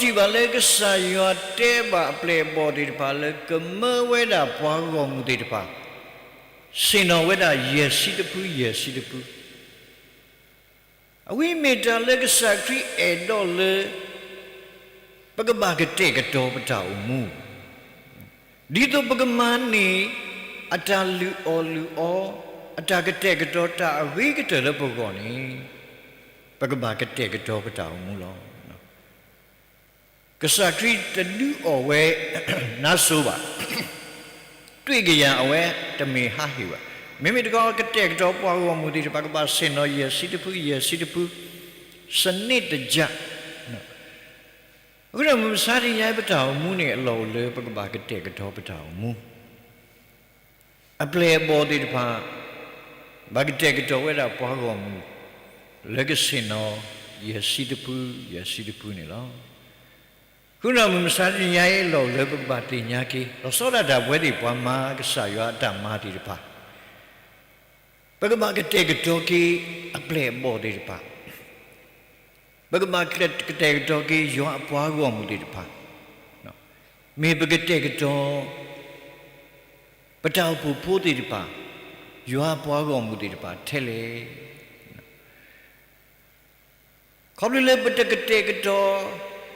ဒီးပထံၣ်ဘၣ်လၢကစၢ်ယွၤတဲဘၣ်အပျဲၢ်အဘီၣ်သ့ၣ်တဖၣ်လၢကမၢဝဲဒၣ်ပှၤဂီၢ်မုၢ်သ့ၣ်တဖၣ်, ဆ့ၣ်နီၤဝဲဒၣ်ယဲၢ်ဆံတဖု ယဲၢ်ဆံတဖု အဝဲမ့ၢ်တၢ်လၢကစၢ်ခရံာ်အဲၣ်ဒိးလၢ ပကဘၣ်ကတဲာ်ကတီၤပတၢ်အိၣ်မူ, ဒ်သိးပကမၤန့ၢ်အတၢ်လုၢ်အီၣ်လုၢ်အီ, အတၢ်ကတဲာ်ကတီၤတၢ်အဂ့ၤကတၢၢ်လၢပဂီၢ်န့ၣ်, ပကဘၣ်ကတဲာ်ကတီၤပတၢ်အိၣ်မူလီၤ. ကစၢ်ခရံာ်တဒုးအီၣ်ဝဲနါစိၤဘၣ်, တွ့ၣ်ကယၤအဝဲတမ့ၢ်ဟးဟ့ၣ်ဝဲ, မ့မ့ၢ်တခီကတဲာ်ကတီၤပှၤဂီၢ်မုၢ်သ့ၣ်တဖၣ် ကဘၣ်ဆ့ၣ်နီၤယဲၢ်ဆံတဖု ယဲၢ်ဆံတဖု, စနစ်တကျ အဃိဒီးမုၢ်မဆါတနံၤအံၤ ပတၢ်အိၣ်မူန့ၣ် အလီၢ်အိၣ်လၢပကဘၣ်ကတဲာ်ကတီၤပတၢ်အိၣ်မူ, အပျဲၢ်အဘီၣ်သ့ၣ်တဖၣ် ဘၣ်ကတဲာ်ကတီၤဝဲဒၣ်ပှၤဂီၢ်မုၢ် လၢကဆ့ၣ်နီၤယဲၢ်ဆံတဖု ယဲၢ်ဆံတဖုန့ၣ်လီၤ. အဃိဒီးမုၢ်မဆါတနံၤအံၤ အလီၢ်အိၣ်လၢပကဘၣ်သ့ၣ်ညါက့ၤ လီၤဆီဒၣ်တၢ်ပဝဲသ့ၣ် ပှၤမၤကစၢ်ယွၤအတၢ်မၤသ့ၣ်တဖၣ်, ပကဘၣ်ကတဲာ်ကတီၤက့ၤအပျဲၢ်အဘီၣ်သ့ၣ်တဖၣ်, ပကဘၣ်ကတဲာ်ကတီၤက့ၤယွၤအပှၤဂီၢ်မုၢ်သ့ၣ်တဖၣ်, မ့ၢ်ပကတဲာ်ကတီၤ ပတၢ်အိၣ်ဖှိၣ်ဖိသ့ၣ်တဖၣ်, ယွၤအပှၤဂီၢ်မုၢ်သ့ၣ်တဖၣ်ထဲလဲၣ်. ခီဖျိလၢပတကတဲာ်ကတီၤ,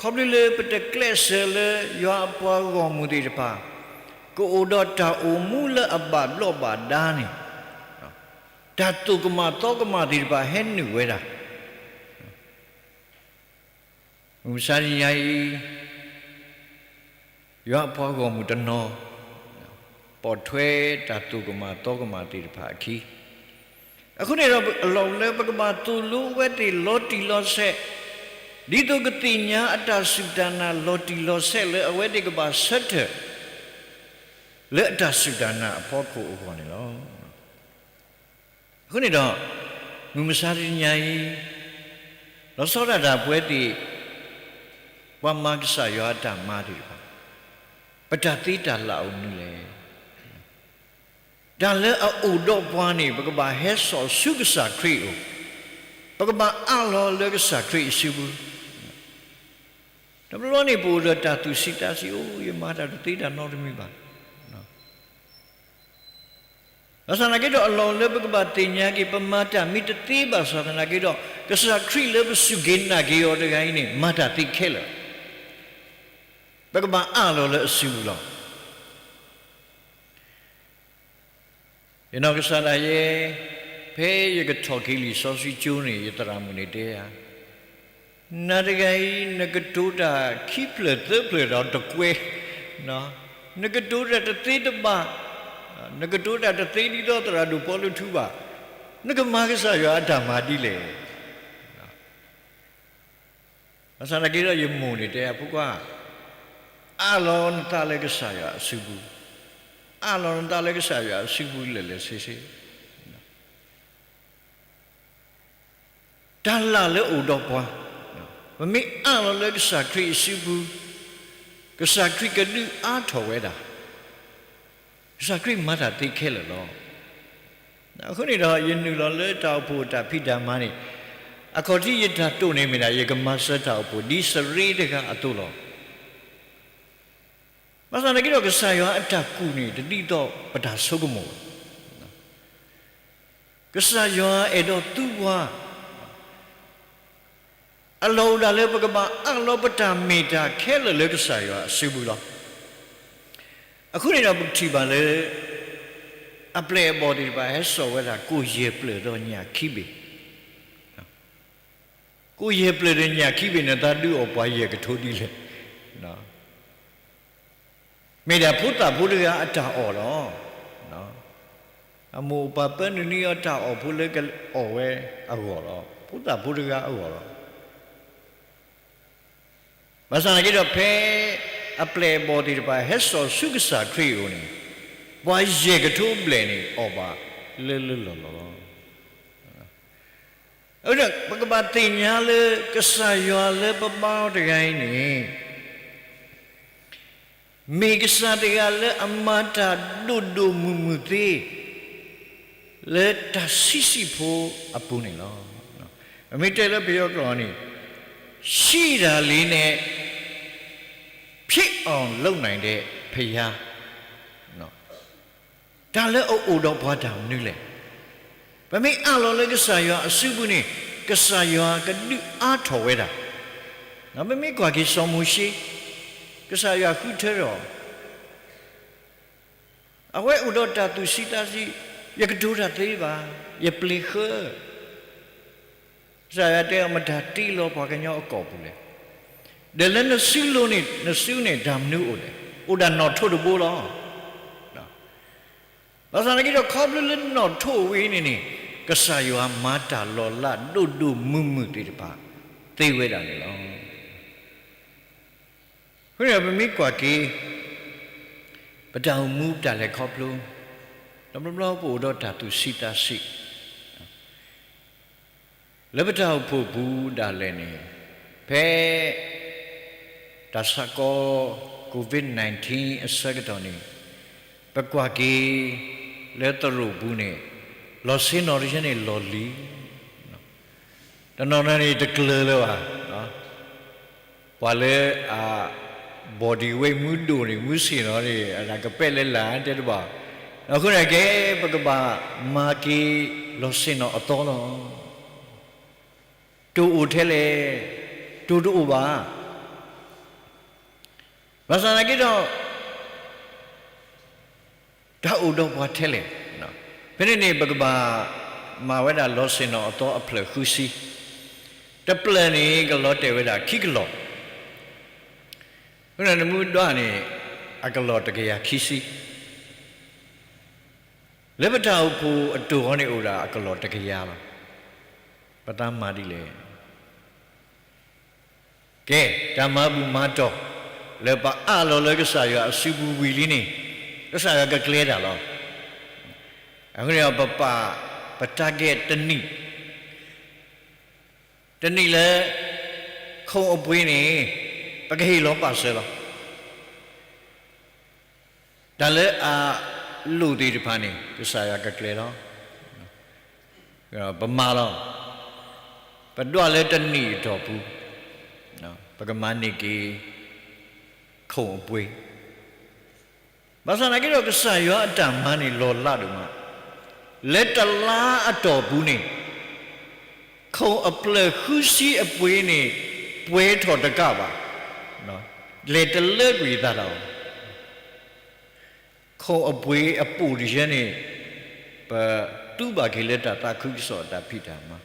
ခီဖျိလၢပတကျဲးစၢးလၢယွၤအပှၤဂီၢ်မုၢ်သ့ၣ်တဖၣ် ကအိၣ်ဒီးတၢ်အိၣ်မူလၢအဘၣ်ဘျီးဘၣ်ဒါန့ၣ်, တၢ်သိၣ်ကမၣ်သီကမၣ်သ့ၣ်တဖၣ်ဟဲနုာ်ဝဲဒၣ် မုၢ်မဆါတနံၤအံၤ ယွၤအပှၤဂီၢ်မုၢ်တနီၤ ပိာ်ထွဲတၢ်သိၣ်ကမၣ်သီကမၣ်သ့ၣ်တဖၣ်အခံ, အဃိန့ၣ်ဒီး အလီၢ်အိၣ်လၢပကဘၣ်သိၣ်လိဝဲသ့ၣ်လီၤတံၢ်လီၤဆဲး, ဒ်သိးကသ့ၣ်ညါအတၢ်စူၢ်တၢ်နာ်လီၤတံၢ်လီၤဆဲးလၢအဝဲသ့ၣ်ကဘၣ်ဆၢထၢၣ် လၢအတၢ်စူၢ်တၢ်နာ်အဖီခိၣ်အဂီၢ်န့ၣ်လီၤ. အဃိန့ၣ်ဒီး မုၢ်မဆါတနံၤအံၤ လီၤဆီဒၣ်တၢ်ပဝဲသ့ၣ် ပှၤမၤကစၢ်ယွၤအတၢ်မၤသ့ၣ်တဖၣ် ပတၢ်သ့တၢ်လၢ်အိၣ်မနုၤလဲၣ်. တၢ်လၢအအိၣ်ဒီးပှၤန့ၣ် ပကဘၣ်ဟဲစိာ်ဆူကစၢ်ခရံာ်အအိၣ်, ပကဘၣ်အးလီၤလၢကစၢ်ခရံာ်အစုပူၤ, တဘျီန့ၣ် ပအိၣ်ဒီးတၢ်သူၣ်ဆံးသးဆံး အိၣ် ယမၤတၢ်တသ့တၢ်နီတမံၤဘၣ်. ဘၣ်ဆၣ်သနာ်က့ဒီး အလီၢ်အိၣ်လၢပကဘၣ်သ့ၣ်ညါက့ၤ ပမၤတၢ်မ့ၢ်တသ့ဘၣ်ဆၣ်သနာ်က့ဒီး ကစၢ်ခရံာ်လၢပစူၢ်က့ၤနာ်က့ၤအီၤတဂၤအံၤန့ၣ် မၤတၢ်သ့ခဲလၢာ်, ပကဘၣ်အးလီၤလၢအစုပူၤလီၤ. ယနီၢ်ကစၢ်ဒၣ်ယဲ, ဖဲယကထီၣ်က့ၤလံာ်စီဆှံကၠိန့ၣ် ယသရၣ်မုၣ်န့ၣ်တဲယၤ, နၤတဂၤအံၤ နကတိၤတၢ်ခံဖျၢၣ်သၢဖျၢၣ်ဒီးတကွဲး, နကတိၤတၢ်တသ့တဘၣ်, နကတိၤတၢ်တသ့ဒ်သိးသရၣ်ဒိၣ်ပီလူးထူဘၣ်, နကမၤကစၢ်ယွၤအတၢ်မၤဒ်လဲၣ်. ဘၣ်ဆၣ်သနာ်က့ဒီး ယမိၢ်န့ၣ်တဲ ဖိခွါ, အးလီၤနသးလၢကစၢ်ယွၤအစုပူၤ, အးလီၤနသးလၢကစၢ်ယွၤအစုပူၤလၢာ်လၢာ်ဆ့ဆ့. တၢ်လၢ်လၢအိၣ်ဒီးပှၤ, ပမ့ၢ်အးလီၤလၢကစၢ်ခရံာ်အစုပူၤ, ကစၢ်ခရံာ်ကဒုးအါထီၣ်ဝဲဒၣ်, ကစၢ်ခရံာ်မၤတၢ်သ့ခဲလၢာ်လီၤ. အဃိန့ၣ်ဒီး ယနုာ်လီၤလၢတၢ်အိၣ်ဖှိၣ်အတၢ်ဖံးတၢ်မၤန့ၣ်, အခီၣ်ထံးယတၢ်တိာ်န့ၣ်မ့ၢ်ဒၣ် ယကမၤစၢၤတၢ်အိၣ်ဖှိၣ်ဒ်စရ့တဂၤအသိးလီၤ. ဘၣ်ဆၣ်သနာ်က့ဒီး ကစၢ်ယွၤအတၢ်ကူၣ်န့ၣ် တဒ်သိးပတၢ်ဆိကမိၣ်ဘၣ်. ကစၢ်ယွၤအဲၣ်ဒိးသူပှၤ, အလီၢ်အိၣ်ဒၣ်လၢပကဘၣ်အးလီၤပတၢ်မ့ၢ်တၢ်ခဲလၢာ်လၢကစၢ်ယွၤအစုပူၤလီၤ. အဃိန့ၣ်ဒီး ပကထံၣ်ဘၣ်လၢ အပျဲၢ်အဘီၣ်သ့ၣ်တဖၣ် ဟဲစိာ်ဝဲဒၣ် ကိၣ်ယဲၢ်ဖျၢၣ်ဒီးညၣ်ခံဘ့ၣ်, ကိၣ်ယဲၢ်ဖျၢၣ်ဒီးညၣ်ခံဘ့ၣ်န့ၣ် နသးဒုးအီၣ်ပှၤယဲၢ်ကထိဒ်လဲၣ်. မ့ၢ်ဒၣ်ဖိသၣ်ဖိတဂၤအတၢ်အီၣ်လီၤ. အမိၢ်အပၢ်ပၢနုာ်န့ၢ်အီၤတၢ်အီၣ်ဖိလၢကအီၣ်ဝဲအဂီၢ်လီၤ. ဖိသၣ်ဖိတဂၤအဂီၢ်လီၤ. ဘၣ်ဆၣ်သနာ်က့ဒီး ဖဲအပျဲၢ်အဘီၣ်သ့ၣ်တဖၣ် ဟဲစိာ်ဆူကစၢ်ခရံာ်အအိၣ်န့ၣ်, ပှၤယဲၢ်ကထိဘျဲၣ်န့ၣ် အီၣ်ဘၣ်လၢလၢလီၢ်လီၢ်လီၤ. အဃိဒီး ပကဘၣ်သ့ၣ်ညါလၢ ကစၢ်ယွၤလၢပဘါအီၤတဂၤအံၤန့ၣ် မ့ၢ်ကစၢ်တဂၤလၢအမၤတၢ်ဒိၣ်ဒိၣ်မုၢ်မုၢ်သ့ လၢတၢ်ဆံးဆံးဖိအပူၤန့ၣ်လီၤ. ပမ့ၢ်တဲလၢပယီၤကျိာ်န့ၣ်, ရှိတာလေးနဲ့ ဖြစ်အောင်လုပ်နိုင်တဲ့ဘုရား, တၢ်လၢအအိၣ်ဒီးပှၤတၢ်မနုၤလဲၣ်. ပမ့ၢ်အးလီၤလၢကစၢ်ယွၤအစုပူၤန့ၣ်, ကစၢ်ယွၤကဒုးအါထီၣ်ဝဲဒၣ်. ပမ့ၢ်ကွၢ်က့ၤစီၤမိၤၡ့, ကစၢ်ယွၤဃုထၢထီၣ်, အဝဲအိၣ်ဒီးတၢ်သူၣ်ဆံးသးဆံး, ယကတိၤတၢ်သ့ဘၣ်, ယပျ့ၤဃၢ ကစၢ်ယွၤတဲအီၤ မတၤတ့လီၤပှၤကညီအကိာ်ပူၤလဲၣ်. ဒီးလၢနစုလိၤန့ၣ် နစုန့ၣ်တၢ်မနုၤအိၣ်လဲၣ်. အိၣ်ဒၣ်နီၣ်ထိးတဘိလီၤ. ဘၣ်ဆၣ်သနာ်က့ဒီး ခီဖျိလၢနီၣ်ထိးဝဲန့ၣ်န့ၣ် ကစၢ်ယွၤမၤတၢ်လီၤလးဒိၣ်ဒိၣ်မုၢ်မုၢ်သ့ၣ်တဖၣ် သ့ဝဲဒၣ်န့ၣ်လီၤ. အဃိန့ၣ် ပမ့ၢ်ကွၢ်က့ၤ ပတၢ်အိၣ်မူပတၢ်လဲၤခီဖျိ တဘျီဘျီပအိၣ်ဒီးတၢ်သူၣ်ဆံးသးဆံး လၢပတၢ်အိၣ်ဖှိၣ်ပူၤဒၣ်လဲာ်န့ၣ် ဖဲ တၢ်ဆၢကတီၢ် COVID nineteen အဆၢကတီၢ်န့ၣ် ပကွၢ်က့ၤ လၢသရိာ်ပူၤန့ၣ် လီၢ်ဆ့ၣ်နီၤတဆၢန့ၣ်လီၢ်လံၤ တနီၤနီၤန့ၣ်တကျၢၤလၢၤဘၣ်. ပှၤလၢအ body weight မုၢ်ဒိၣ်န့ၣ် မုၢ်ဆ့ၣ်နီၤန့ၣ် အကပဲၣ်လၢလာ်တဲတဘၣ်. အဃိန့ၣ်ကဲ ပကဘၣ်မၤက့ၤလီၢ်ဆ့ၣ်နီၤအသီလီၤ. တိၢ်အိၣ်ထဲလဲၣ်, တိၢ်တအိၣ်ဘၣ်. ဘၣ်ဆၣ်သနာ်က့ဒီး တၢ်အိၣ်ဒီးပှၤထဲလဲၣ်. ဖဲန့ၣ်န့ၣ် ပကဘၣ်မၤဝဲဒၣ်လီၢ်ဆ့ၣ်နီၤအသီအဖျၢၣ်ဃုဆံ, တဖျၢၣ်န့ၣ် ကလီၤတဲာ်ဝဲဒၣ်ခံကလီၢ်, အဃိန့ၣ် နမူဒါန့ၣ် အကလီၢ်တကယၤခံဆံ, လၢပတၢ်အိၣ်ဖှိၣ်အတိၢ်အီၤန့ၣ်အိၣ်ဒၣ်အကလီၢ်တကယၤလီၤ. ပသးမၤဒ်လဲၣ်. ကဲ, တၢ်မၤဘူၣ်မၤတီၢ် လၢပအးလီၤလၢကစၢ်ယွၤအစုပူၤဝံၤလံန့ၣ် ကစၢ်ယွၤကကျဲၤတၢ်လီၤ. အဃိန့ၣ်ဒီး ပပာ်ပ target တနံၣ်, တနံၣ်လၢ ခိၣ်အပှ့ၤန့ၣ် ပကဟ့ၣ်လီၤပာ်စၢၤလီၤ. တၢ်လၢအလိၣ်သ့ၣ်တဖၣ်န့ၣ် ကစၢ်ယွၤကကျဲၤလီၤ. ပမၤလီၤ. ပဒွးလၢတနံၣ်အတီၢ်ပူၤ ပကမၤန့ၢ်က့ၤ ခိၣ်အပှ့ၤ, ဘၣ်ဆၣ်သနာ်က့ဒီး ကစၢ်ယွၤအတၢ်မၤန့ၣ်လီၤလးဒိၣ်မး, လၢတလါအတီၢ်ပူၤန့ၣ် ခိၣ်အဖျၢၣ်ဃုဆံအပှ့ၤန့ၣ် ပှဲၤထီၣ်တကးဘၣ်, လဲၤတလၢကွံာ်သးတၢ်အီၤ, ခိၣ်အပှ့ၤအပိၣ်တယဲန့ၣ် ပတူၢ်ဘၣ်က့ၤလၢတၢ်သးခုကစီၣ်အတၢ်ဖံးတၢ်မၤ,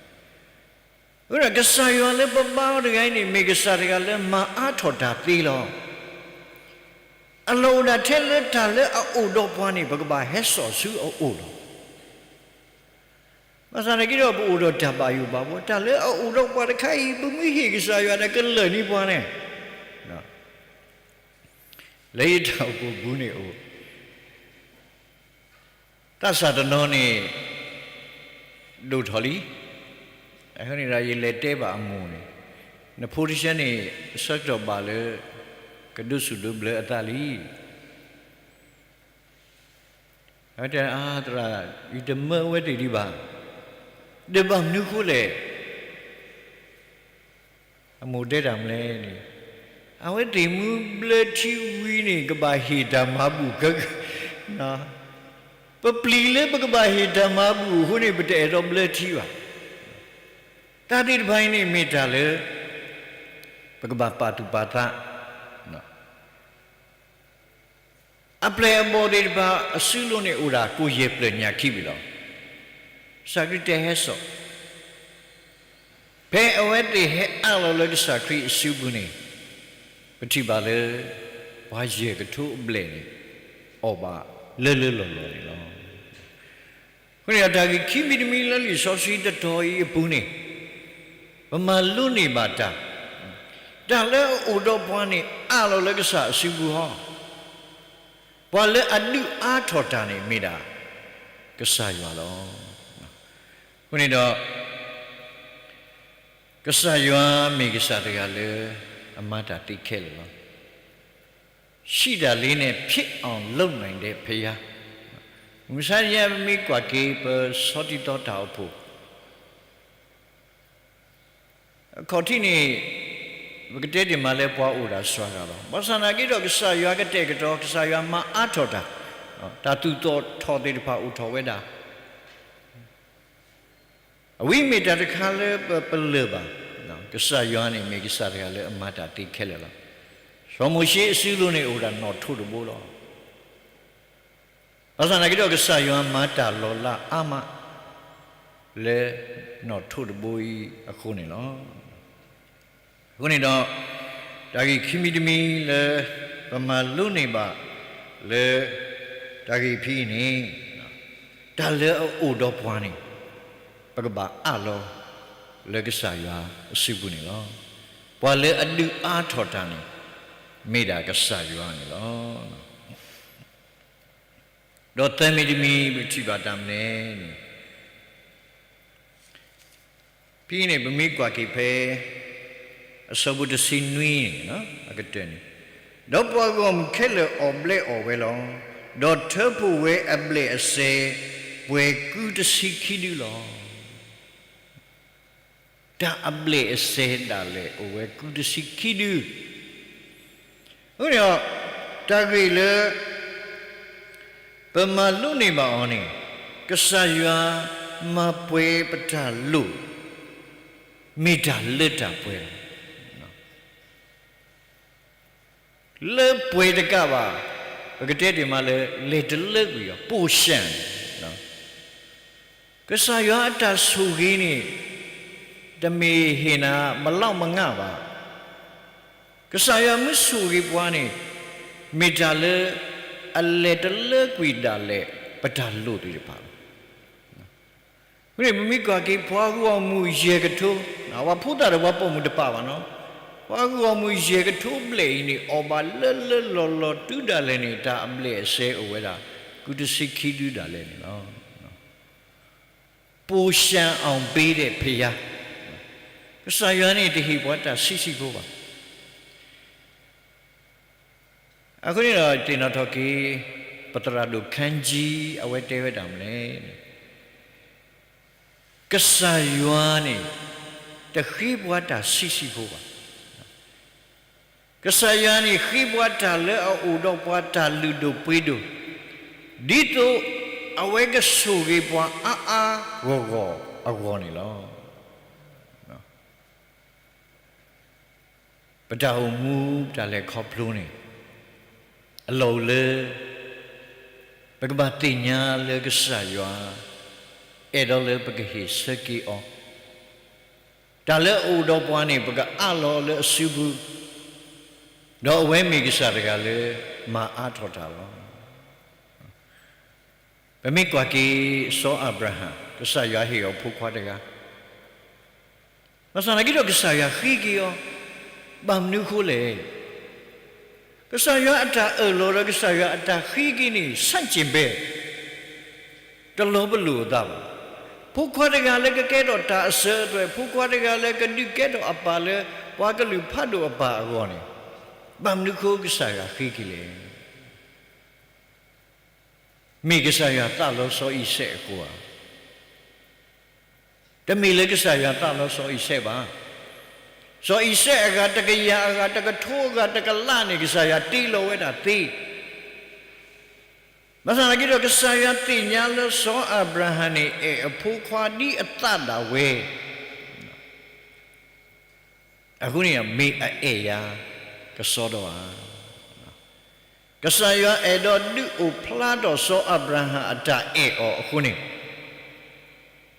အဃိဒီးကစၢ်ယွၤလၢပဘါအီၤတဂၤအံၤန့ၣ် မ့ၢ်ကစၢ်တဂၤလၢမၤအါထီၣ်တၢ်သ့လီၤ. အလီၢ်အိၣ်ဒၣ်ထဲလၢတၢ်လၢအအိၣ်ဒီးပှၤန့ၣ် ပကဘၣ်ဟဲစိာ်ဆူအအိၣ်လီၤ. ဘၣ်ဆၣ်သနာ်က့ဒီး ပအိၣ်ဒီးတၢ်ဘၣ်ယိၣ်ဘၣ်ဘှီ, တၢ်လၢအအိၣ်ဒီးပှၤတခါအံၤ ပမ့ၢ်ဟ့ၣ်ကစၢ်ယွၤဒီးကလၢာ်န့ၢ်ပှၤန့ၣ်, လၢယတၢ်အိၣ်ဖှိၣ်ပူၤန့ၣ်အိၣ်, သးစၢ်တနီၤန့ၣ် ဒိၣ်ထီၣ်လံ, အဃိန့ၣ်ဒီးယလဲၤတဲဘၣ်အမိၢ်န့ၣ်, နဖိတဆၢန့ၣ် အဆၢကတီၢ်ဘၣ်လၢ ကဒိးဆူၣ်ဒိးဘျၢအသးလံ. အဝဲတဲ အါ သရၣ်, ယတမၢအဝဲသ့ၣ်ဒံးဘၣ်. ဒီးဘၣ်မနုၤဃိလဲၣ်. အမိၢ်တဲတၢ်မနုၤလဲၣ်န့ၣ်, အဝဲသ့ၣ်မ့ၢ်ဘျၢထံဝံၤန့ၣ် ကဘၣ်ဟ့ၣ်တၢ်မၤဘူၣ်က, ပပျံၤလၢပကဘၣ်ဟ့ၣ်တၢ်မၤဘူၣ်အဃိန့ၣ် ပတအဲၣ်ဒိးဘျၢထံဘၣ်. တၢ်သ့ၣ်တဖၣ်အံၤန့ၣ်မ့ၢ်တၢ်လၢ ပကဘၣ်ပာ်သူၣ်ပာ်သး အပျဲၢ်အဘီၣ်သ့ၣ်တဖၣ် အစုလိၤန့ၣ်အိၣ်ဒၣ်ကိၣ်ယဲၢ်ဖျၢၣ်ညၣ်ခံဘ့ၣ်လီၤ. ကစၢ်ခရံာ်တဲဟဲစိာ်, ဖဲအဝဲသ့ၣ်ဟဲအးလီၤလၢကစၢ်ခရံာ်အစုပူၤန့ၣ်, ပထံၣ်ဘၣ်လၢ ပှၤယဲၢ်ကထိအဘျဲၣ်န့ၣ် အီၣ်ဘၣ်လၢလၢလီၢ်လီၢ်န့ၣ်လီၤ. အဃိန့ၣ်ဒီး တၢ်ဂ့ၢ်ခံမံၤတမံၤလၢလံာ်စီဆှံတတီၤအံၤအပူၤန့ၣ်, ပမၤလိန့ၢ်ဘၣ်တၢ်, တၢ်လၢအအိၣ်ဒီးပှၤန့ၣ် အးလီၤလၢကစၢ်အစုပူၤဟီ, ပှၤလၢအဒုးအါထီၣ်တၢ်န့ၣ်မ့ၢ်ဒၣ် ကစၢ်ယွၤလီၤ. အဃိန့ၣ်ဒီး ကစၢ်ယွၤမ့ၢ်ကစၢ်တဂၤလၢ အမၤတၢ်သ့ခဲလၢာ်လီၤ. ရှိတာလေးနဲ့ ဖြစ်အောင်လုပ်နိုင်တဲ့ဘုရား, မုၢ်မဆါတနံၤညါ ပမ့ၢ်ကွၢ်က့ၤ ပဆီတံသီတၢ်အိၣ်ဖှိၣ် အခီၣ်ထံးန့ၣ် ပကတဲတ့ၢ်မးလၢပှၤအိၣ်ဒၣ်စှၤဂၤလီၤ. ဘၣ်ဆၣ်သနာ်က့ဒီး ကစၢ်ယွၤကတဲာ်ကတီၤ, ကစၢ်ယွၤမၤအါထီၣ်တၢ်, တၢ်သူၣ်ထီၣ်သ့ၣ်တဖၣ်အိၣ်ထီၣ်ဝဲဒၣ် အဝဲမ့ၢ်တၢ်တခါလၢပပလၢၢ်ဘၣ်, ကစၢ်ယွၤန့ၣ်မ့ၢ်ကစၢ်တဂၤလၢအမၤတၢ်သ့ခဲလၢာ်လီၤ. စီၤမိၤၡ့အစုလိၤန့ၣ်အိၣ်ဒၣ်နီၣ်ထိးတဘိလီၤ. ဘၣ်ဆၣ်သနာ်က့ဒီး ကစၢ်ယွၤမၤတၢ်လီၤလးအါမး, လၢနီၣ်ထိးတဘိအံၤအဃိန့ၣ်လီၤ. အဃိန့ၣ်ဒီး တၢ်ဂ့ၢ်ခံမံၤတမံၤလၢ ပမၤလိန့ၢ်ဘၣ်လၢ တၢ်ဂ့ၢ်ဖဲအံၤန့ၣ် တၢ်လၢအအိၣ်ဒီးပှၤန့ၣ် ပကဘၣ်အးလီၤလၢကစၢ်ယွၤအစုပူၤန့ၣ်လီၤ. ပှၤလၢအဒုးအါထီၣ်တၢ်န့ၣ် မ့ၢ်ဒၣ်ကစၢ်ယွၤန့ၣ်လီၤ. ဒီးသၢမံၤတမံၤ ပကထံၣ်ဘၣ်တၢ်မနုၤလဲၣ်န့ၣ် ဖဲအံၤန့ၣ် ပမ့ၢ်ကွၢ်က့ၤဖဲ အဆၢဖိတဆံနွံန့ၣ် အကတၢၢ်န့ၣ်, ဒီးပှၤဂီၢ်မုၢ်ခဲလၢာ်အီၣ်ဘျဲအီၣ်ဝဲလီၤ. ဒီးထၢဖှိၣ်ဝဲအဘျဲၣ်အစဲး ပှဲၤကုတဆံခံဒုလီၤ. တၢ်အဘျဲၣ်အစဲးဒၣ်လဲာ် အိၣ်ဝဲကုတဆံခံဒု. အဃိန့ၣ်ဒီး တၢ်ဂ့ၢ်လၢ ပမၤလိန့ၢ်ဘၣ်အီၤန့ၣ် ကစၢ်ယွၤမၤပှဲၤပတၢ်လိၣ် မ့ၢ်တၢ်လၢတၢ်ပှဲၤလီၤ. လၢပှဲၤတကးဘၣ် ပကတဲတ့ၢ်မးလၢ လဲၤတလၢကွံာ်အီၤ ပိၢ်ရှၢၣ်န့ၣ် ကစၢ်ယွၤအတၢ်ဆိၣ်ဂ့ၤန့ၣ် တမ့ၢ်ဟ့ၣ်နၤ မလောက်မငှဘၣ်. ကစၢ်ယွၤမ့ၢ်ဆိၣ်ဂ့ၤပှၤန့ၣ် မ့ၢ်တၢ်လၢ အလဲၤတလၢကွံာ်ဒၣ်လဲာ် ပတၢ်လိၣ်သ့ၣ်တဖၣ်လီၤ. အဃိန့ၣ် ပမ့ၢ်ကွၢ်က့ၤ ပှၤဂီၢ်မုၢ်ယဲၢ်ကထိ, ပှၤဖိသၣ်ဒီးပှၤပိာ်မုၣ်တပာ်ဘၣ်နီၤ, ပှၤဂီၢ်မုၢ်ယဲၢ်ကထိဘျဲၣ်အံၤန့ၣ် အီၣ်ဘၣ်လၢလၢလီၢ်လီၢ်တုၤဒၣ်လဲာ်န့ၣ် တၢ်အဘျဲၣ်အစဲးအိၣ်ဝဲဒၣ် ကုတဆံခံဒုဒၣ်လဲာ်န့ၣ်လီၤ. ပိၢ်ရှၢၣ်အီၤဘ့ဒဲးဖယါ, ကစၢ်ယွၤန့ၣ် တဟ့ၣ်ပှၤတၢ်ဆံးဆံးဖိဘၣ်. အဃိန့ၣ်ဒီး သ့ၣ်နီၣ်ထီၣ်က့ၤ ပသရၣ်ဒိၣ်ခၢၣ်ကၠံ အဝဲတဲဝဲဒၣ်မနုၤလဲၣ်န့ၣ်, ကစၢ်ယွၤန့ၣ် တဃ့ပှၤတၢ်ဆံးဆံးဖိဘၣ်. ကစၢ်ယွၤန့ၣ် ဃ့ပှၤတၢ်လၢအအိၣ်ဒီးပှၤတၢ်လုၢ်ဒိၣ်ပှ့ၤဒိၣ်, ဒ်သိးအဝဲကဆိၣ်ဂ့ၤပှၤအါအါဂီၢ်ဂီၢ်အဂီၢ်န့ၣ်လီၤ. ပတၢ်အိၣ်မူ ပတၢ်လဲၤခီဖျိန့ၣ် အလီၢ်အိၣ်လၢ ပကဘၣ်သ့ၣ်ညါလၢကစၢ်ယွၤ အဲၣ်ဒိးလၢပကဟ့ၣ်ဆၢက့ၤအီၤ, တၢ်လၢအအိၣ်ဒီးပှၤန့ၣ် ပကအးလီၤလၢအစုပူၤ, ဒီးအဝဲမ့ၢ်ကစၢ်တဂၤလၢ မၤအါထီၣ်တၢ်လီၤ. ပမ့ၢ်ကွၢ်က့ၤ စီၤအၤဘြၤဟၣ် ကစၢ်ယွၤဟ့ၣ်အီၤဖိခွါတဂၤ, ဘၣ်ဆၣ်သနာ်က့ဒီး ကစၢ်ယွၤဃ့က့ၤအီၤ, ဘၣ်မနုၤအဃိလဲၣ်. ကစၢ်ယွၤအတၢ်အၢၣ်လီၤဒီး ကစၢ်ယွၤအတၢ်ဃ့က့ၤန့ၣ် ဆန့်ကျင်ဘက်, တလီၤပလိာ်အသးဘၣ်. ဖိခွါတဂၤလၢကကဲထီၣ်တၢ်အစၢၤအသွဲၣ်, ဖိခွါတဂၤလၢကဒုးကဲထီၣ်အပၢ်လၢ ပှၤကလုာ်ဖးဒိၣ်အပၢ်အဂီၢ်န့ၣ်, ဘၣ်မနုၤအဃိကစၢ်ယွၤဃ့က့ၤလဲၣ်. မ့ၢ်ကစၢ်ယွၤသးလီစီၤအံၤစဲးအဃိဧါ. တမ့ၢ်လၢကစၢ်ယွၤသးလီစီၤအံၤစဲးဘၣ်. စီၤအံၤစဲးအဂၤတကယၤအဂၤ တကထိအဂၤတကလးန့ၣ် ကစၢ်ယွၤတ့လီၤဝဲဒၣ်သ့. ဘၣ်ဆၣ်သနာ်က့ဒီး ကစၢ်ယွၤသ့ၣ်ညါလၢစီၤအၤဘြၤဟၣ်န့ၣ် အဲၣ်အဖိခွါဒ်အသးဒၣ်ဝဲ အဃိန့ၣ် မ့ၢ်အအဲၣ်ယၤကစီဒီဧါ. ကစၢ်ယွၤအဲၣ်ဒိးဒုးအိၣ်ဖျါထီၣ်စီၤအၤဘြၤဟၣ်အတၢ်အဲၣ်အီၤအဃိန့ၣ်,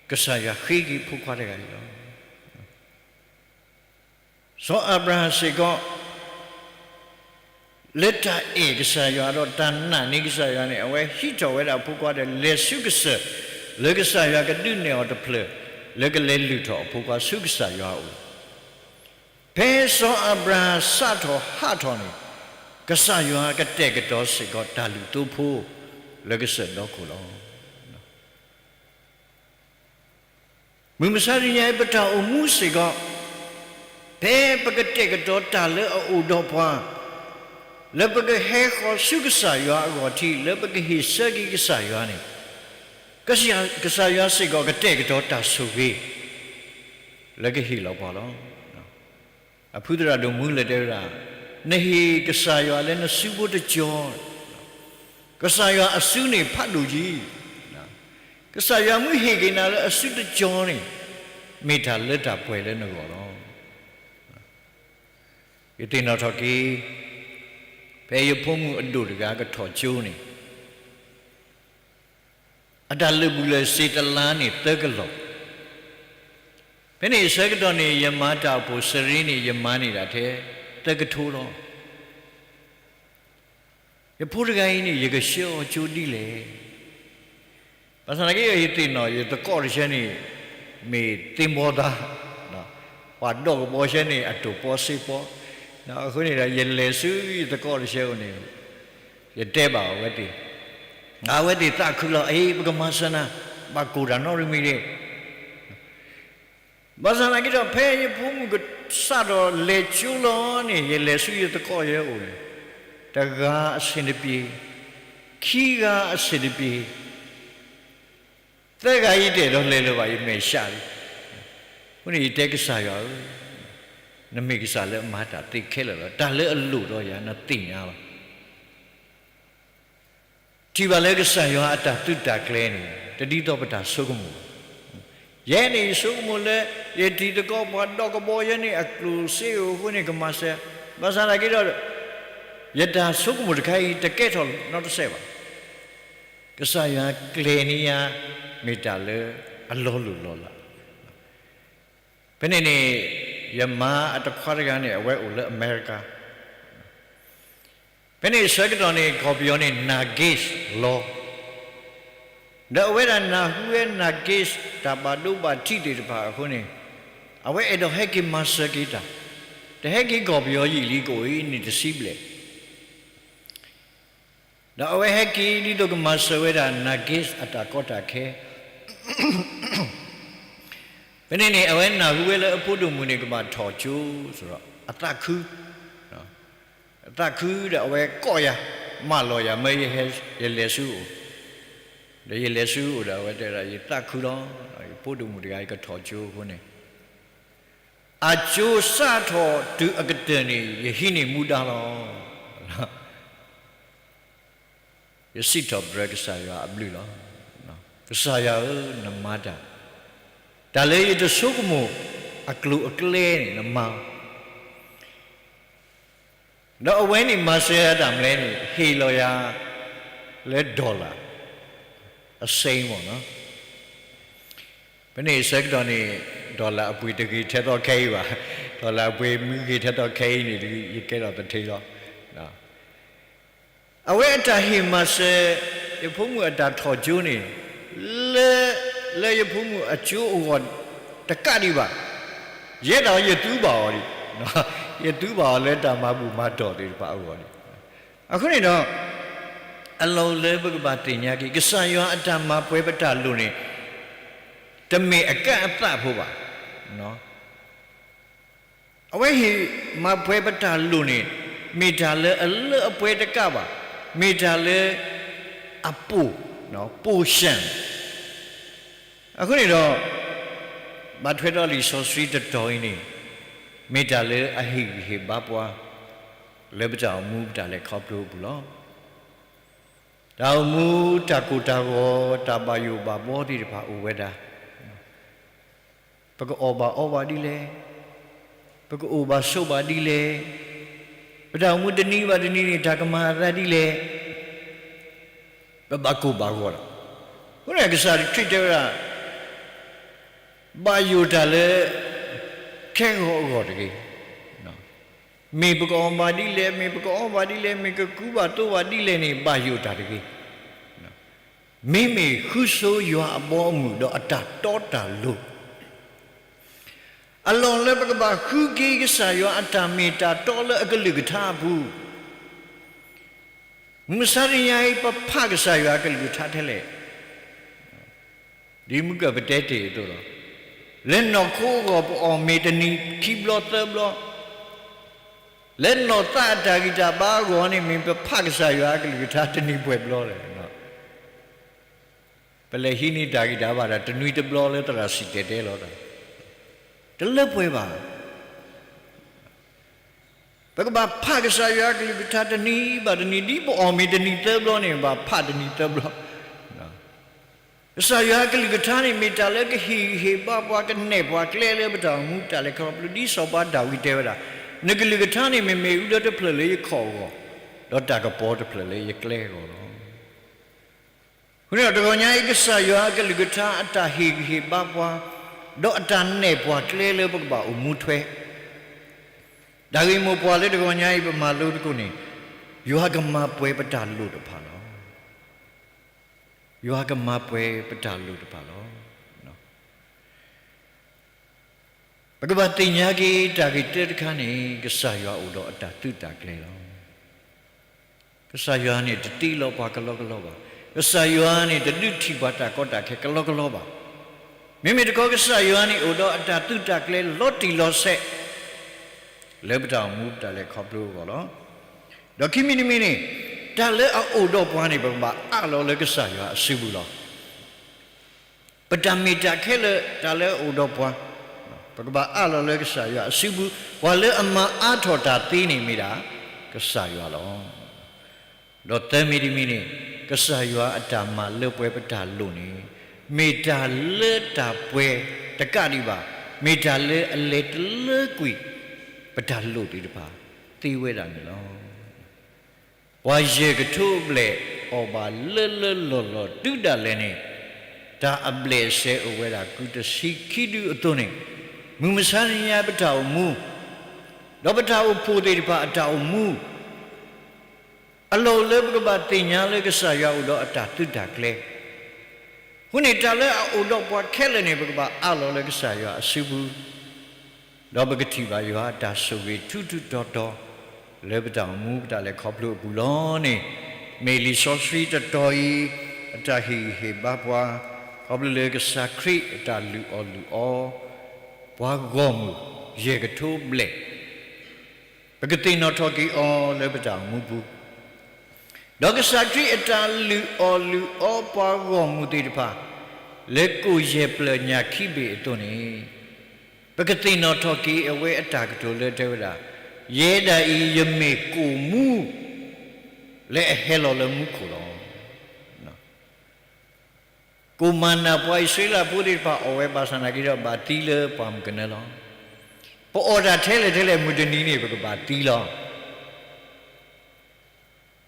ကစၢ်ယွၤဃ့က့ၤဖိခွါတဂၤအံၤလီၤ. စီၤအၤဘြၤဟၣ်စ့ၢ်ကီး လၢတၢ်အဲၣ်ကစၢ်ယွၤဒီးတၢ်နာ်န့ၢ်ကစၢ်ယွၤန့ၣ် အဝဲဟံးထီၣ်ဝဲဒၣ်အဖိခွါဒီးလဲၤဆူကစၢၢ် လၢကစၢ်ယွၤကဒုးနဲၣ်အီၤတဖျၢၣ် လၢကလဲၤလုၢ်ထီၣ်အဖိခွါဆူကစၢ်ယွၤအအိၣ်. ဖဲစီၤအၤဘြၤဟၣ်စးထီၣ်ဟးထီၣ်န့ၣ်, ကစၢ်ယွၤကတဲာ်ကတီၤစ့ၢ်ကီးတၢ်လုၢ်သိဖိလၢကစၢၢ်ဒီခိၣ်လီၤ. မုၢ်မဆါတနံၤအံၤ ပတၢ်အိၣ်မူစ့ၢ်ကီး, ဖဲပကတဲာ်ကတီၤတၢ်လၢအအိၣ်ဒီးပှၤ, လၢပကဟဲဃီၤဆူကစၢ်ယွၤအဂီၢ်ထံး လၢပကဟ့ၣ်ဆၢက့ၤကစၢ်ယွၤန့ၣ်, ကစၢ်ယွၤစ့ၢ်ကီးကတဲာ်ကတီၤတၢ်ဆိၣ်ဂ့ၤ လၢကဟ့ၣ်လီၤပှၤလီၤ. အဖုသရၣ်ဒိၣ်မူလဲၤတဲဝဲဒၣ်, နဟ့ၣ်ကစၢ်ယွၤလၢနစုဖိတကၠီ, ကစၢ်ယွၤအစုန့ၣ်ဖးဒိၣ်ကံ, ကစၢ်ယွၤမ့ၢ်ဟ့ၣ်က့ၤနၤလၢအစုတကၠီန့ၣ်, မ့ၢ်တၢ်လၢတၢ်ပှဲၤလၢနဂီၢ်လီၤ. ယသ့ၣ်နီၣ်ထီၣ်က့ၤ, ဖဲယဖိမုၣ်အဒိၣ်တဂၤကထီၣ်ကၠိန့ၣ် အတၢ်လၢာ်ဘူၣ်လၢာ်စ့ၤတလါန့ၣ်သၢကလီၢ်, ဖဲန့ၣ်အဆၢကတီၢ်န့ၣ် ယမၤတၢ်အိၣ်ဖှိၣ်စရ့န့ၣ် ယမၤန့ၢ်ဒၣ်ထဲသၢကထိလီၤ. ယဖိတဂၤအံၤန့ၣ် ယကဆှၢအီၤကၠိဒ်လဲၣ်. ဘၣ်ဆၣ်သနာ်က့ ယသ့ၣ်နီၣ် ယသကိးတဆၢန့ၣ် မ့ၢ်သ့ၣ်ဘီသး, ပှၤဒီးကဘီဆၢန့ၣ် အတိၢ်ပီစ့ပီ, အဃိန့ၣ်ဒီး ယလဲၤဆူယသကိးတဆၢအအိၣ်န့ၣ် ယတဲဘၣ်အဝဲသ့ၣ်, အဝဲသ့ၣ်သးခုလီၤ, အ့ ပကမၤစၢၤနၤ, ဘၣ်ကိၢ်တၢ်နီတမံၤန့ၣ် ဘၣ်ဆၣ်သနာ်က့ဒီး ဖဲယဖိမုၣ်ကစးထီၣ်လဲၤကၠိလီၤန့ၣ် ယလဲၤဆူယသကိးယဲအအိၣ်န့ၣ်, တဂၤအဆင်တပြေ, ခံဂၤအဆင်တပြေ, သၢဂၤအံၤတအဲၣ်ဒိးလဲၤလၢၤဘၣ် ယမဲာ်ဆှးလံ. အဃိန့ၣ် ယတဲကစၢ်ယွၤဧၢ, နမ့ၢ်ကစၢ်လၢအမၤတၢ်သ့ခဲလၢာ်လီၤ. တၢ်လၢအလိၣ်ဒီးယၤ နသ့ၣ်ညါလီၤ. ထံၣ်ဘၣ်လၢကစၢ်ယွၤအတၢ်သုးတၢ်ကျဲၤန့ၣ် တဒ်သိးပတၢ်ဆိကမိၣ်ဘၣ်. ယဲန့ၣ် ယဆိကမိၣ်လၢ ယတံၤသကိးပှၤဒီးကဘီယဲန့ၣ် အကျိၣ်စ့အိၣ်အဃိန့ၣ် ကမၤစၢၤ, ဘၣ်ဆၣ်သနာ်က့ဒီး ယတၢ်ဆိကမိၣ်တခါအံၤ တကဲထီၣ်နီတစဲးဘၣ်. ကစၢ်ယွၤကျဲၤန့ၢ်ယၤ မ့ၢ်တၢ်လၢအလီၤလိၢ်လီၤလး. ဖဲန့ၣ်န့ၣ် ယမါအတခွါတဂၤန့ၣ် အဝဲအိၣ်လၢအမဲရကၤ ဖဲန့ၣ်အဆၢကတီၢ်န့ၣ် ကီၢ်ပယီၤန့ၣ် နာ်က့လီၤ. ဒီးအဝဲဒၣ်နၢ်ဟူဝဲနာ်က့ တၢ်ဘၣ်ဒိဘၣ်ထံးသ့ၣ်တဖၣ်အဃိန့ၣ်, အဝဲအဲၣ်ဒိးဟဲက့ၤမၤစၢၤက့ၤတၢ်, တဟဲက့ၤကီၢ်ပယီၤယံာ်လံ ကအိၣ်အံၤနံၣ်တဆံဘျဲၣ်. ဒီးအဝဲဟဲက့ၤဒ်သိးကမၤစၢၤဝဲဒၣ်နာ်က့အတၢ်ကီတၢ်ခဲ ဖဲန့ၣ်န့ၣ် အဝဲနၢ်ဟူဝဲလၢအဖိဒိၣ်မုၣ်န့ၣ် ကဘၣ်ထီၣ်ကၠိ ဆိုတော့ အသးခု, အသးခုဒီးအဝဲကိးယၤ, မၢလီၤယၤ မၢယဟဲ, ယလဲၤဆူအအိၣ်, ဒီးယလဲၤဆူအအိၣ်ဒီး အဝဲတဲဒၣ် ယသးခုလီၤ, ယဖိဒိၣ်မုၣ်တဂၤ ယကထီၣ်ကၠိအဃိန့ၣ်, အကၠိစးထီၣ်တုၤအကတၢၢ်န့ၣ် ယဟံးန့ၢ်မူဒါလီၤ. ယစံးထီၣ်ပတြၢၤကစၢ်ယွၤအဘျုးလီၤ. ကစၢ်ယွၤဧၢ, နမၤတၢ်, တၢ်လၢယတဆိကမိၣ်အကျိၤအကျဲန့ၣ် နမၤ, ဒီးအဝဲန့ၣ်မၤစၢၤယၤတၢ်မနုၤလဲၣ်န့ၣ် ဟ့ၣ်လီၤယၤလၢ dollar အစိမ်းမ့ၢ်နီၤ. ဖဲန့ၣ်အဆၢကတီၢ်န့ၣ် dollar အပှ့ၤတဂ့ၤထဲသိးခဲအံၤဘၣ်, dollar အပှ့ၤမ့ၢ်ဂ့ၤထဲသိးခဲအံၤန့ၣ် ယကဲထီၣ်သထ့လီၤ. အဝဲအတၢ်ဟ့ၣ်မၤစၢၤ ယဖိမုၣ်အတၢ်ထီၣ်ကၠိန့ၣ် လၢ, လၢယဖိမုၣ်အကၠိအဂီၢ်တကးဒံးဘၣ်, ယဲဒၣ်ယသူဘၣ်အီၤဒံး, ယသူဘၣ်အီၤလၢတၢ်မၤဘူၣ်မၤတီၢ်သ့ၣ်တဖၣ်အဂီၢ်ဒံး. အဃိန့ၣ်ဒီး အလီၢ်လၢပကဘၣ်သ့ၣ်ညါက့ၤ ကစၢ်ယွၤအတၢ်မၤပှဲၤပတၢ်လိၣ်န့ၣ် တမ့ၢ်အကန့်အသတ်ဖိဘၣ်. အဝဲဟ့ၣ်မၤပှဲၤပတၢ်လိၣ်န့ၣ် မ့ၢ်တၢ်လၢအလၢအပှဲၤတကးဘၣ်, မ့ၢ်တၢ်လၢအပိၢ်, ပိၢ်ရှၢၣ်. အဃိန့ၣ်ဒီး ဘၣ်ထွဲဒီးလံာ်စီဆှံတတီၤအံၤန့ၣ် မ့ၢ်တၢ်လၢအဟ့ၣ်ဂံၢ်ဟ့ၣ်ဘါပှၤ လၢပတၢ်အိၣ်မူပတၢ်လဲၤခီဖျိအပူၤလီၤ. တၢ်အိၣ်မူတၢ်ကိၢ်တၢ်ဂီၤ တၢ်ဘၣ်ယိၣ်ဘၣ်ဘှီသ့ၣ်တဖၣ်အိၣ်ဝဲဒၣ် ပကအီၣ်ဘၣ်အီဘၣ်ဒ်လဲၣ်, ပကအိၣ်ဘၣ်ဆိးဘၣ်ဒ်လဲၣ်, ပတၢ်အိၣ်မူတနံၤဘၣ်တနံၤန့ၣ် တၢ်ကမၤအသးဒ်လဲၣ်, ပဘၣ်ကိၢ်ဘၣ်ဂီၤဒီး, အဃိန့ၣ်ကစၢ်ခရံာ်တဲဝဲဒၣ် ဘၣ်ယိၣ်တၢ်လၢ ခဲဂီၤအဂီၢ်တဂ့ၤ. မ့ၢ်ပကအီၣ်ဘၣ်ဒ်လဲၣ်, မ့ၢ်ပကအီဘၣ်ဒ်လဲၣ်, မ့ၢ်ကကူဘၣ်သိးဘၣ်ဒ်လဲၣ်န့ၣ် ဘၣ်ယိၣ်တၢ်တဂ့ၤ. မ့မ့ၢ်ဃုဆိယွၤအဘီအမုၢ်ဒီးအတၢ်တီတၢ်လိၤ အလီၢ်လၢပကဘၣ်ဃုက့ၤကစၢ်ယွၤအတၢ်မ့ၢ်တၢ်တီလၢအကလုၢ်ကထါအပူၤ, မုၢ်မဆါတနံၤအံၤ ပဖးကစၢ်ယွၤအကလုၢ်ကထါထဲလဲၣ်. ဒ်မုၢ်ကၢၢ်ပတဲတ့ၢ်အသိးလီၤ. လၢနီၢ်ခိအဂီၢ်ပအီၣ်မ့ၤတနံၤခံဘျီသၢဘျီ, လၢနီၢ်သးအတၢ်ဂံၢ်တၢ်ဘါအဂီၢ်န့ၣ် မ့ၢ်ပဖးကစၢ်ယွၤအကလုၢ်ကထါတနံၤပှဲၤဘျီလဲၣ်. ပလဲၤဟံးန့ၢ်တၢ်ဂံၢ်တၢ်ဘါဒီး တနွံတဘျီလၢသရၣ်စံၣ်တဲၤတဲလီၤတၢ်, တလၢပှဲၤဘၣ်. ပကဘၣ်ဖးကစၢ်ယွၤအကလုၢ်ကထါတနံၤဘၣ်တနံၤ, ဒ်ပအီၣ်မ့ၤတနံၤသၢဘျီန့ၣ် ဘၣ်ဖးတနံၤသၢဘျီ. ကစၢ်ယွၤအကလုၢ်ကထါန့ၣ် မ့ၢ်တၢ်လၢကဟ့ၣ်ဂံၢ်ဟ့ၣ်ဘါပှၤ ကနဲၣ်ပှၤကျဲလၢပတၢ်အိၣ်မူတၢ်လဲၤခီဖျိ ဒ်စီၤပၤဒၤဝံးတဲဝဲဒၣ်, နကလုၢ်ကထါန့ၣ် မ့မ့ၢ်အူဒၢတဖျၢၣ်လၢယခီၣ်အဂီၢ်, ဒီးတၢ်ကပီၤတဖျၢၣ်လၢယကျဲအဂီၢ်လီၤ. အဃိန့ၣ်ဒီးတဂီၤညါအံၤ ကစၢ်ယွၤအကလုၢ်ကထါအတၢ်ဟ့ၣ်ဂံၢ်ဟ့ၣ်ဘါပှၤ, ဒီးအတၢ်နဲၣ်ပှၤကျဲလၢပကဘၣ်အိၣ်မူထွဲ, တၢ်ဂ့ၢ်မိၢ်ပှၢ်လၢတဂီၤညါအံၤ ပမၤလိသကိးန့ၣ်, ယွၤကမၤပှဲၤပတၢ်လိၣ်တဖၣ်လီၤ. ယွၤကမၤပှဲၤပတၢ်လိၣ်တဖၣ်လီၤ. ပကဘၣ်သ့ၣ်ညါက့ၤတၢ်ဂ့ၢ်တၢတခါန့ၣ်, ကစၢ်ယွၤအိၣ်ဒီးအတၢ်သုးတၢ်ကျဲၤလီၤ. ကစၢ်ယွၤန့ၣ်တတ့လီၤပှၤကလီကလီဘၣ်. ကစၢ်ယွၤန့ၣ်တဒုးထံၣ်ပှၤတၢ်ကီတၢ်ခဲကလီကလီဘၣ်. မ့မ့ၢ်တခီကစၢ်ယွၤန့ၣ်အိၣ်ဒီးအတၢ်သုးတၢ်ကျဲၤလီၤတံၢ်လီၤဆဲး လၢပတၢ်အိၣ်မူပတၢ်လဲၤခီဖျိအဂီၢ်လီၤ. ဒီးခံမံၤတမံၤန့ၣ်, တၢ်လၢအအိၣ်ဒီးပှၤန့ၣ် ပကဘၣ်အးလီၤလၢကစၢ်ယွၤအစုပူၤလီၤ. ပတၢ်မ့ၢ်တၢ်ခဲလၢာ်တၢ်လၢအအိၣ်ဒီးပှၤ, ပကဘၣ်အးလီၤလၢကစၢ်ယွၤအစုပူၤ, ပှၤလၢအမၤအါထီၣ်တၢ်သ့န့ၣ်မ့ၢ်ဒၣ်ကစၢ်ယွၤလီၤ. ဒီးသၢမံၤတမံၤန့ၣ်, ကစၢ်ယွၤအတၢ်မၤလၢပှဲၤပတၢ်လိၣ်န့ၣ်, မ့ၢ်တၢ်လၢတၢ်ပှဲၤတကးဒံးဘၣ်, မ့ၢ်တၢ်လၢအလဲၤတလၢကွံာ် ပတၢ်လိၣ်သ့ၣ်တဖၣ်သ့ဝဲဒၣ်န့ၣ်လီၤ. ပှၤယဲၢ်ကထိအဘျဲၣ်အီၣ်ဘၣ်လၢလၢလီၢ်လီၢ်တုၤဒၣ်လဲာ်န့ၣ်, တၢ်အဘျဲၣ်အစဲၤအိၣ်ဝဲဒၣ် ကုၢ်တဆံခံဒုအသိးန့ၣ်, မုၢ်မဆါတနံၤညါပတၢ်အိၣ်မူ, ဒီးပတၢ်အိၣ်ဖှိၣ်သ့ၣ်တဖၣ်အတၢ်အိၣ်မူ အလီၢ်အိၣ်လၢပကဘၣ်သ့ၣ်ညါလၢကစၢ်ယွၤအိၣ်ဒီးအတၢ်သုးတၢ်ကျဲၤ, အဃိန့ၣ်တၢ်လၢအအိၣ်ဒီးပှၤခဲလၢာ်န့ၣ် ပကဘၣ်အးလီၤလၢကစၢ်ယွၤအစုပူၤ, ဒီးပကထံၣ်ဘၣ်ယွၤအတၢ်ဆိၣ်ဂ့ၤထူထူတီတီ လၢပတၢ်အိၣ်မူပတၢ်လဲၤခီဖျိအပူၤလီၤန့ၣ်, မ့ၢ်လံာ်စီဆှံတတီၤအံၤ အတၢ်ဟ့ၣ်ဂံၢ်ဟ့ၣ်ဘါပှၤ, ခီဖျိလၢကစၢ်ခရံာ်အတၢ်လုၢ်အီၣ်လုၢ်အီ ပှၤဂီၢ်မုၢ်ယဲၢ်ကထိဘျဲၣ် ပကသ့ၣ်နီၣ်ထီၣ်က့ၤအီၤလၢပတၢ်အိၣ်မူပူၤ, ဒီးကစၢ်ခရံာ်အတၢ်လုၢ်အီၣ်လုၢ်အီပှၤဂီၢ်မုၢ်သ့ၣ်တဖၣ် လၢကိၣ်ယဲၢ်ဖျၢၣ်ညၣ်ခံဘ့ၣ်အသိးန့ၣ်, ပကသ့ၣ်နီၣ်ထီၣ်က့ၤအဝဲအတၢ်ကတိၤလၢတဲဝဲဒၣ်, ယဲဒၣ်အံၤယမ့ၢ်ကိၣ်မူ လၢအဟဲလီၤလၢမူခိၣ်လီၤ. ကိၣ်မၤနၤပှၤအံၣ်စရ့လးဖိသ့ၣ်တဖၣ်အီၣ်ဝဲဘၣ်ဆၣ်သနာ်က့ဒီး ဘၣ်သံလၢပှၢ်မုၢ်ကနၢလီၤ. ပအီၣ်တၢ်ထဲလဲၣ်ထဲလဲၣ်မုၢ်တနံၤန့ၣ် ပကဘၣ်သံလီၤ.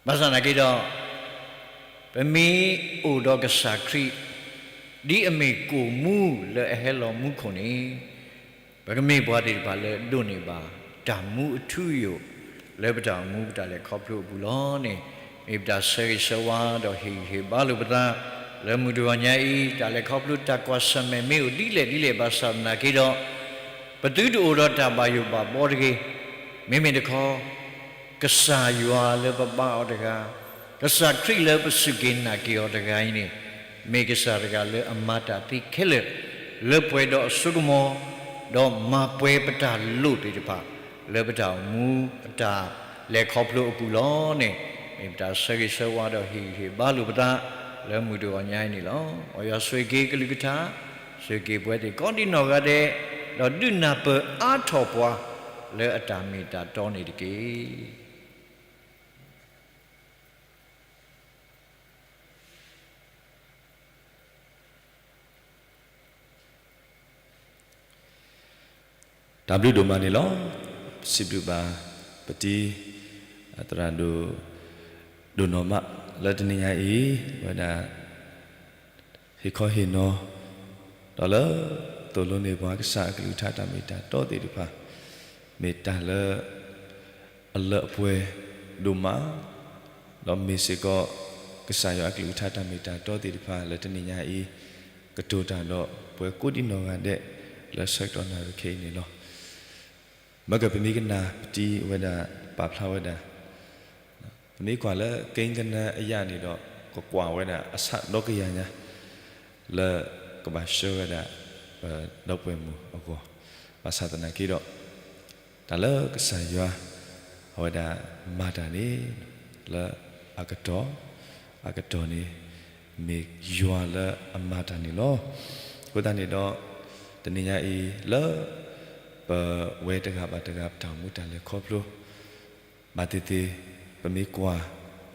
ဘၣ်ဆၣ်သနာ်က့ဒီး, ပမ့ၢ်အိၣ်ဒီးကစၢ်ခရံာ် ဒ်အမ့ၢ်ကိၣ်မူလၢအဟဲလီၤမူခိၣ်န့ၣ်, ပကမ့ၢ်ပှၤသ့ၣ်တဖၣ်လၢအဒိးန့ၢ်ဘၣ် တၢ်မူအထူအယိာ် လၢပတၢ်အိၣ်မူပတၢ်လဲၤခီဖျိအပူၤလီၤန့ၣ်, မ့ၢ်ပတၢ်ဆၢဂ့ၤဆၢဝါဒီးဟ့ၣ်ဂံၢ်ဟ့ၣ်ဘါလိာ်ပသး, လၢမုၢ်တဂီၤညါအံၤ တၢ်လဲၤခီဖျိတၢ်ကွၢ်ဆၢၣ်မဲာ်မ့ၢ်အိၣ်ဒ်လဲၣ်ဒ်လဲၣ်ဘၣ်ဆၣ်သနာ်က့ဒီး, ပသုတအိၣ်ဒီးတၢ်ဘၣ်ယိၣ်ဘၣ်ဘီတဂ့ၤ. မ့မ့ၢ်တခီ, ကစၢ်ယွၤလၢပဘါအီၤတဂၤ, ကစၢ်ခရံာ်လၢပစူၢ်က့ၤနာ်က့ၤအီၤတဂၤအံၤန့ၣ်, မ့ၢ်ကစၢ်တဂၤလၢအမၤတၢ်သ့ခဲလၢာ်, လၢပှဲၤဒီးအစိကမီၤ, ဒီးမၤပှဲၤပတၢ်လိၣ်သ့ၣ်တဖၣ် လၢပတၢ်အိၣ်မူအတၢ်လဲၤခီဖျိအပူၤလီၤန့ၣ်, မ့ၢ်ပတၢ်ဆၢဂ့ၤဆၢဝါဒီးဟ့ၣ်ဂံၢ်ဟ့ၣ်ဘါလိာ်ပသး, လၢမုၢ်တဂီၤညါအံၤန့ၣ်လီၤ. မ်ယွၤဆိၣ်ဂ့ၤက့ၤကလုၢ်ကထါ, ဆိၣ်ဂ့ၤက့ၤပဝဲသ့ၣ်ကိးဒံနီၢ်ဂၤဒဲး, ဒီးဒုးနၢ်ပၢၢ်အါထီၣ်ပှၤ လၢအတၢ်မ့ၢ်တၢ်တီန့ၣ်တက့ၢ်. တၢ်ဘျုးဒိၣ်မးန့ၣ်လီၤ. စံးဘျုးဘၣ် ပတံၤ သရၣ်ဒိၣ် ဒိၣ်နီၢ်မး လၢတနံၤညါအံၤ ဝဲဒၣ် ဟ့ၣ်ခီဟ့ၣ်နီၤ ဒီးလၢ သိၣ်လိန့ၢ်ပှၤကစၢ်အကလုၢ်ကထါတၢ်မ့ၢ်တၢ်တီသ့ၣ်တဖၣ် မ့ၢ်တၢ်လၢ အလၢအပှဲၤဒိၣ်မး ဒီးမ့ၢ်စ့ၢ်ကီး ကစၢ်ယွၤအကလုၢ်ကထါတၢ်မ့ၢ်တၢ်တီသ့ၣ်တဖၣ်လၢတနံၤညါအံၤ ကတိၤတၢ်ဒီးပှၤကိးဒံနီၢ်ဂၤဒဲး လၢဆၢကတီၢ်နၣ်ရံၣ်ခဲအံၤန့ၣ်လီၤ. မ့ၢ်ကပမ့ၢ်ကနၣ်ပတံၤဝဲဒၣ် ပာ်ဖျါဝဲဒၣ် ပမ့ၢ်ကွၢ်လၢကံကနၢအယၣ်န့ၣ်ဒီး ကကွၢ်ဝဲဒၣ်အဆၣ်ဒီကယၤညါ လၢကဘၣ်ဆှၢဝဲဒၣ် ပဒီပုၢ်ဝဲၢ်မုၣ်အဂီၢ် ဘၣ်ဆၣ်သနာ်က့ဒီး တၢ်လၢကစၢ်ယွၤ အဝဲဒၣ်မၤတၢ်န့ၣ် လၢအကတီၢ် အကတီၢ်န့ၣ် မ့ၢ်ယွၤလၢအမၤတၢ်န့ၣ်လီၤ. အဃိသတးန့ၣ်ဒီး တနံၤညါအံၤ လၢပဝဲတဂၤဘၣ်တဂၤ ပတၢ်အိၣ်မူတၢ်လဲၤခီဖျိ ဘၣ်သ့ၣ်သ့ၣ် ပမ့ၢ်ကွၢ်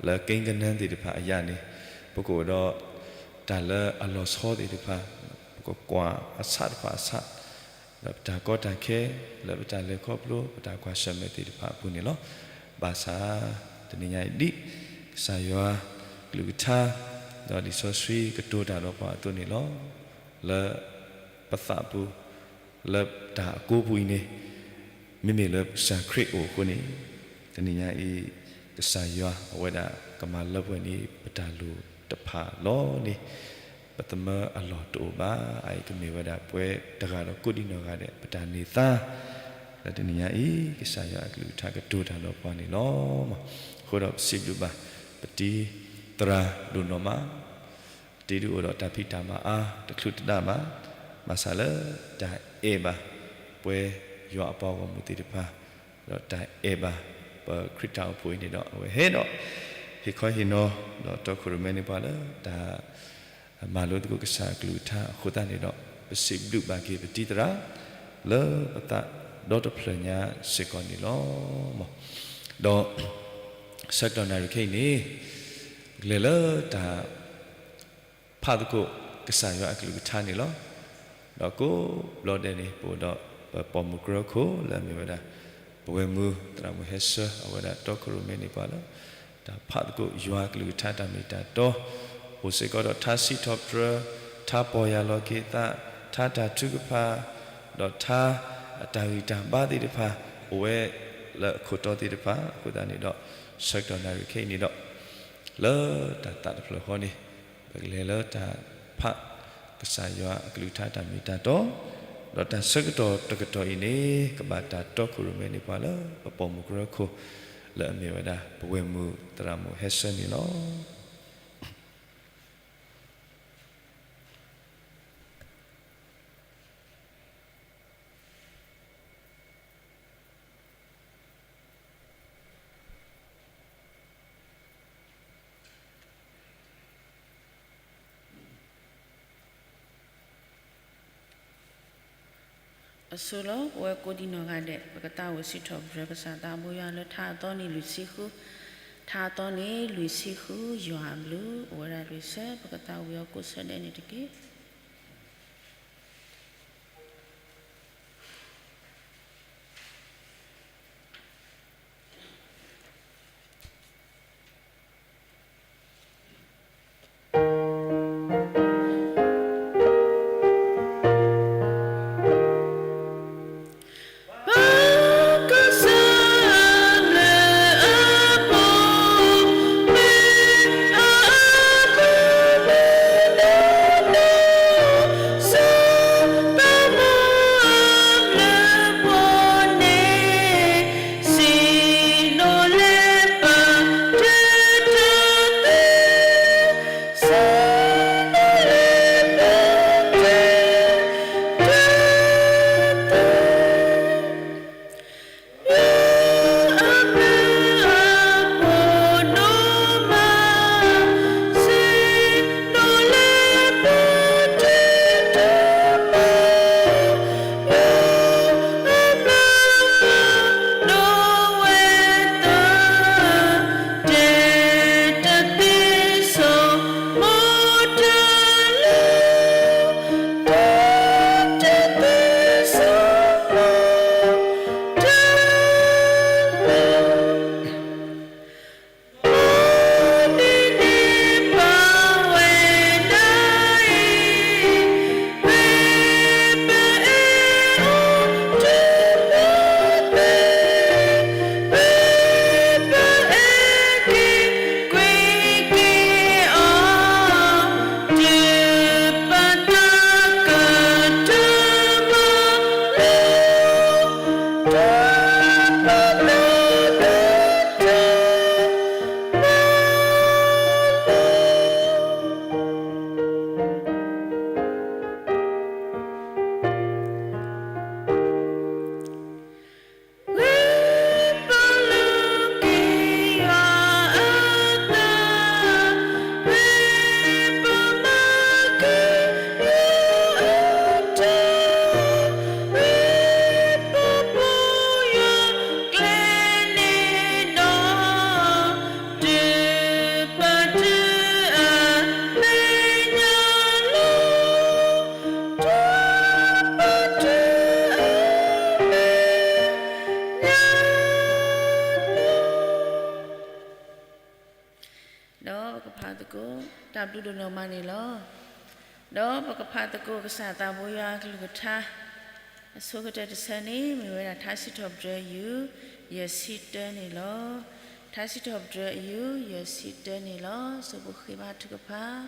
လၢကံကနၢသ့ၣ်တဖၣ်အယၣ်န့ၣ် ပကအိၣ်ဒီးတၢ်လၢအလီၤဆီသ့ၣ်တဖၣ် ပကကွၢ်အဆၣ်တဖၣ်အဆၣ် လၢပတၢ်ကီတၢ်ခဲ လၢပတၢ်လဲၤခီဖျိ ပတၢ်ကွၢ်ဆၢၣ်မဲာ်သ့ၣ်တဖၣ်အပူၤန့ၣ်လီၤ. ဘၣ်ဆၣ် တနံၤညါအံၤဒ် ကစၢ်ယွၤကလုၢ်ကထါ ဒီးလံာ်စီဆှံကတိၤတၢ်ဒီးပှၤအသိးန့ၣ်လီၤ. လၢပသးပူၤ လၢတၢ်အကိးပူၤအံၤန့ၣ် မ့မ့ၢ်လၢကစၢ်ခရံာ်အိၣ်အဃိန့ၣ် တနံၤညါအံၤ ကစၢ်ယွၤအဝဲဒၣ်ကမၤလၢပှဲၤန့ၢ် ပတၢ်လိၣ်တဖၣ်လီၤန့ၣ် ပသမၢအလီၢ်တအိၣ်ဘၣ်. အအံၤကမ့ၢ်ဝဲဒၣ်ပဝဲတဂၤဒီးကိးဒံနီၢ်ဂၤဒဲး ပတၢ်န့ၢ်သါ လၢတနံၤညါအံၤ ကစၢ်ယွၤအကလုၢ်ကထါကတိၤတၢ်ဒီးပှၤန့ၣ်လီၤ. အဃိဒီးပစံးဘျုးဘၣ် ပတံၤသရၣ်ဒိၣ်နီၢ်မး တံၤဒုးအိၣ်ဒီးတၢ်ဖံးတၢ်မၤအါ တချုးတဒၣ်ဘၣ်, ဘၣ်ဆၣ်လၢတၢ်အဲၣ်ဘၣ် ပဝဲယွၤအပှၤဂီၢ်မုၢ်သ့ၣ်တဖၣ်, ဒီးတၢ်အဲၣ်ဘၣ် ပခရံာ်တၢ်အိၣ်ဖှိၣ်အံၤန့ၣ်ဒီး အဝဲဟဲဒီး ဟ့ၣ်ခီဟ့ၣ်နီၤ ဒီးတီခိၣ်ရိၣ်မဲန့ၢ်ပှၤလၢ တၢ် မၤလိသကိးကစၢ်အကလုၢ်ကထါအဃိသတးန့ၣ်ဒီး ပစံးဘျုးဘၣ်က့ၤပတံၤသရၣ် လၢပသးဒီတဖျၢၣ်ညါစ့ၢ်ကီးန့ၣ်လီၤ. ဒီးဆၢကတီၢ်နၣ်ရံၣ်ခဲအံၤန့ၣ် ပကလဲၤလၢတၢ်ဖးသကိးကစၢ်ယွၤအကလုၢ်ကထါန့ၣ်လီၤ. ဒီးကိးဘျီဒဲးန့ၣ် ပအိၣ်ဒီးပပိာ်မုၣ်ကရၢခိၣ်လၢအမ့ၢ်ဝဲဒၣ် ပဝဲၢ်မုၢ်သရၣ်မုၣ်ဟဲဆၢ အဝဲဒၣ်တီခိၣ်ရိၣ်မဲန့ၢ်ပှၤလၢ တၢ်ဖးသကိးယွၤအကလုၢ်ကထါတၢ်မ့ၢ်တၢ်တီ အိၣ်စ့ၢ်ကီးဒီးထါစံးထီၣ်ပတြၢၤ, ထါပီၢ်ယၢ်လီၤက့ၤသး, ထါတၢ်ထုကဖၣ်, ဒီးထါအတၢ်ဂံၢ်တၢ်ဘါသ့ၣ်တဖၣ် အိၣ်ဝဲလၢအခိၣ်တီသ့ၣ်တဖၣ်အဃိသတးန့ၣ်ဒီး ဆၢကတီၢ်နၣ်ရံၣ်ခဲအံၤန့ၣ်ဒီး လၢတၢ်သးတဖျၢၣ်ဃီန့ၣ် ပကလဲၤလၢတၢ်ဖးကစၢ်ယွၤအကလုၢ်ကထါတၢ်မ့ၢ်တၢ်တီ, ဒီးတၢ်ဆၢကတီၢ်တကတီၢ်အံၤန့ၣ် ကဘၣ်တၢ်တီခိၣ်ရိၣ်မဲန့ၢ်ပှၤလၢပပိာ်မုၣ်ကရၢခိၣ် လၢအမ့ၢ်ဝဲဒၣ် ပဝဲၢ်မုၢ်သရၣ်မုၣ်ဟဲဆၢန့ၣ်လီၤ. အဆိလီၤ ပဝဲကိးဒံနီၢ်ဂၤဒဲး ပကသးဝံၣ်စံးထီၣ်ပတြၢၤကစၢ်သးဘိယွၤလၢထါအသီန့ၣ်လွံၢ်ဆံဃု, ထါအသီန့ၣ်လွံၢ်ဆံဃု ယွၤအဘျုး အိၣ်ဝဲဒၣ်လွံၢ်ဆၢ ပကသးဝံၣ်အီၤကိးဆၢဒဲးန့ၣ်တက့ၢ်. ဒီးပကဖးသကိး တၢ်ဘျုးဒိၣ်နီၢ်မးန့ၣ်လီၤ. ဒီးပကဖးသကိးကစၢ်သးဘိယွၤအကလုၢ်ကထါ အဆိကတၢၢ်တဆၢန့ၣ် မ့ၢ်ဝဲဒၣ်ထါစံးထီၣ်ပတြၢၤအယုၢ် ယဲၢ်ဆံတၢန့ၣ်လီၤ. ထါစံးထီၣ်ပတြၢၤအယုၢ် ယဲၢ်ဆံတၢန့ၣ်လီၤ. စိၣ်ဖိဃ့ဘါထုကဖၣ်.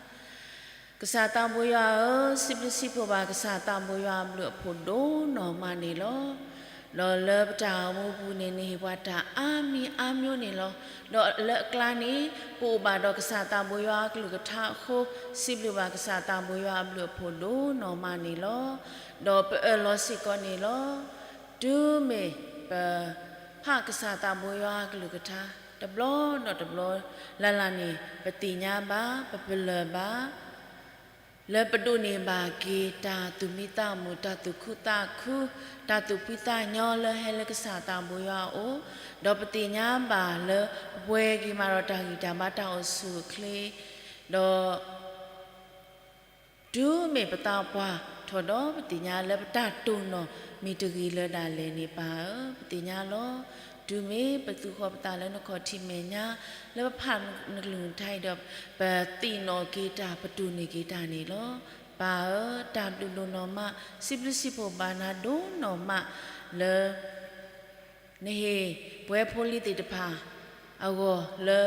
ကစၢ်သးဘိယွၤဧၢ, စံးဘျုးစံးဖှိၣ်ဘၣ်ကစၢ်သးဘိယွၤအဘျုးအဖှိၣ်ဒိၣ်နီၢ်မးန့ၣ်လီၤ. ဒီးလၢပတၢ်အိၣ်မူပူၤန့ၣ် နဟ့ၣ်ပှၤတၢ်အါမံၤအါမျိုးန့ၣ်လီၤ. ဒီးလၢအကျါန့ၣ် ပအိၣ်ဘၣ်ဒီးကစၢ်သးဘိယွၤအကလုၢ်ကထါအဃိ စံးဘျုးဘၣ်ကစၢ်သးဘိယွၤအဘျုးအဖှိၣ်ဒိၣ်နီၢ်မးန့ၣ်လီၤ. ဒီးပအၢၣ်လီၤစ့ၢ်ကီးန့ၣ်လီၤ. တုၤမ့ၢ်ပဖးကစၢ်သးဘိယွၤအကလုၢ်ကထါ တဘျီဒီးတဘျီလၢ်လၢ်န့ၣ် ပသ့ၣ်ညါဘၣ်, ပပလၢၢ်ဘၣ် လၢပဒိးန့ၢ်ဘၣ်က့ၤတၢ်သူၣ်မံသးမုာ်, တၢ်သူၣ်ခုသးခု, တၢ်သူၣ်ဖှံသးညီလၢဟဲလၢကစၢ်သးဘိယွၤအအိၣ်, ဒီးပသ့ၣ်ညါဘၣ်လၢပပှဲၤက့ၤမးဒီးတၢ်ဂံၢ်တၢ်ဘါတၢ်အိၣ်ဆူၣ်အိၣ်ချ့, ဒီး တုၤမ့ၢ်ပသးပှၢ်ထီၣ်ဒီး ပသ့ၣ်ညါလၢပတၢ်တိၢ်နီၣ်မ့ၢ်တဂ့ၤလၢဒၣ်လဲာ်န့ၣ် ပၢ်ဧၢ, ပသ့ၣ်ညါလီၤ. တုၤမ့ၢ်ပသူၣ်ဃီပသးလၢနခီၣ်ထံးမဲာ်ညါ လၢပဖးနကလုၢ်နကထါအံၤဒီး ပသ့ၣ်နီၣ်က့ၤတၢ် ပတိၢ်န့ၢ်က့ၤတၢ်န့ၣ်လီၤ. ပၢ်ဧၢ, တၢ်ဘျုးဒိၣ်နီၢ်မး, စံးဘျုးစံးဖှိၣ်ဘၣ်နၤဒိၣ်နီၢ်မးလၢ နဟ့ၣ်ပဝဲဖိလံၤသ့ၣ်တဖၣ်အဂီၢ်လၢ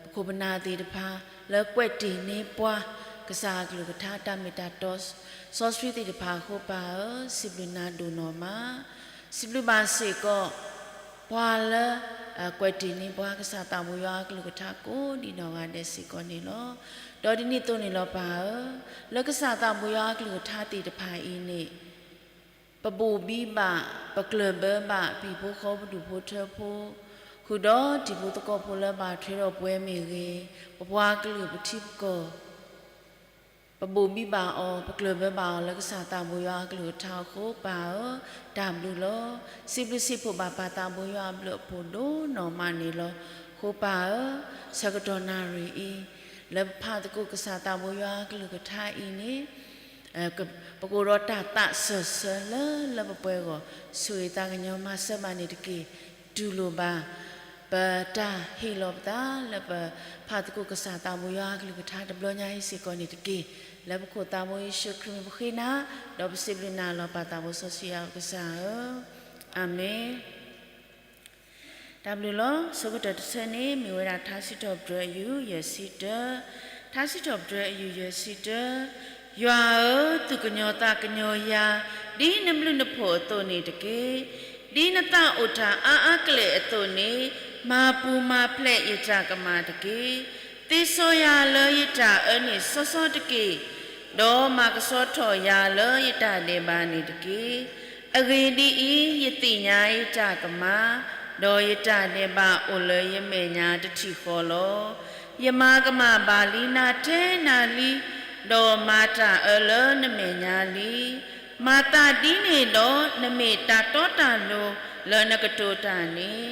ပခိၣ်ပနၢ်သ့ၣ်တဖၣ် လၢကွဲးတ့ၢ်န့ၢ်ပှၤ ကစၢ်အကလုၢ်ကထါတၢ်မ့ၢ်တၢ်တီ စီဆှံသ့ၣ်တဖၣ်အဃိ ပၢ်ဧၢ, စံးဘျုးနၤဒိၣ်နီၢ်မး, စံးဘျုးဘၣ်စ့ၢ်ကီး ပှၤလၢ ကွဲးတ့ၢ်န့ၢ်ပှၤ ကစၢ်သးဘိယွၤအကလုၢ်ကထါကိးဒံနီၢ်ဂၤဒဲးစ့ၢ်ကီးန့ၣ်လီၤ. ဒီးဒ်န့ၣ်အသိးန့ၣ်လီၤ ပၢ်ဧၢ, လၢကစၢ်သးဘိယွၤအကလုၢ်ကထါသ့ၣ်တဖၣ်အံၤန့ၣ် ပဘိၣ်ဘံဘၣ် ပကျၢၢ်ဘၢဘၣ် ပဟံၣ်ဖိဃီဖိဒူၣ်ဖိထၢဖိ ဃုာ်ဒီးတံၤဖိသကိးဖိလၢဘၣ်ထွဲဒီးပဝဲမ့ၢ်ဂ့ၤ, ပပှၤကလုာ်ပထံပကီၢ် ပဘိၣ်ဘံဘၣ်အီၤ ပကျၢၢ်ဘၢဘၣ်အီၤလၢကစၢ်သးဘိယွၤအကလုၢ်ကထါအဃိ ပၢ်ဧၢ, တၢ်ဘျုးလီၤ. စံးဘျုးစံးဖှိၣ်ဘၣ်ပၢ်သးဘိယွၤအဘျုးအဖှိၣ်ဒိၣ်နီၢ်မးန့ၣ်လီၤ. အဃိပၢ်ဧၢ, ဆၢကတီၢ်နၣ်ရံၣ်အံၤ လၢပဖးသကိးကစၢ်သးဘိယွၤအကလုၢ်ကထါအံၤန့ၣ် ပကအိၣ်ဒီးတၢ်သးစၢၢ်ဆၢလၢလၢပှဲၤပှဲၤအဂီၢ် ဆိၣ်ဂ့ၤသးကညီၤမၤစၢၤဘၣ်န့ၣ်တက့ၢ်. တူၢ်လိာ်ဘၣ် ပတၢ်ဟ့ၣ်လီၤပသးလၢပဖးသကိးကစၢ်သးဘိယွၤအကလုၢ်ကထါတဘျီညါအံၤစ့ၢ်ကီးန့ၣ်တက့ၢ်. လၢပခိၣ်သးဘိယ့ၣ်ၡူးခရံာ်မံၤပဃ့နၤ, ဒီးပစံးဘျုးနၤလီၤ ပၢ်သးဘိစီဆှံယွၤကစၢ်ဧၢ, အၤမ့ၣ်. တၢ်ဘျုးလီၤ. ဆိကတၢၢ်တဆၢန့ၣ် မ့ၢ်ဝဲဒၣ်ထါစံးထီၣ်ပတြၢၤအယုၢ် ယဲၢ်ဆံတၢ, ထါစံးထီၣ်ပတြၢၤအယုၢ် ယဲၢ်ဆံတၢ, ယွၤဧၢ, သူၣ်ကညီၤသးကညီၤယၤ ဒ်နဘျုးနဖှိၣ်အသိးန့ၣ်တက့ၢ်. ဒ်နသးအိၣ်တၢ်အါအါကလဲာ်အသိးန့ၣ် မၤပူၤမၤဖျဲးယတၢ်ကမၣ်တက့ၢ်. သ့စီယၤလၢယတၢ်အၢန့ၣ်စီစီတက့ၢ်. ဒီးမၤကဆှီထီၣ်ယၤလၢယတၢ်ဒဲးဘးန့ၣ်တက့ၢ်. အဂ့ၢ်ဒ်အံၤ, ယသ့ၣ်ညါယတၢ်ကမၣ်, ဒီးယတၢ်ဒဲးဘးအိၣ်လၢယမဲာ်ညါတထံၣ်ဃီလီၤ. ယမၤကမၣ်ဘၣ်လံနၤထဲနၤလံ, ဒီးမၤတၢ်အၢလၢနမဲာ်ညါလံ. မၤသးဒ်န့ၣ်ဒီး နမ့ၢ်တၢ်တီတၢ်လိၤလၢနကတိၤတၢ်န့ၣ်,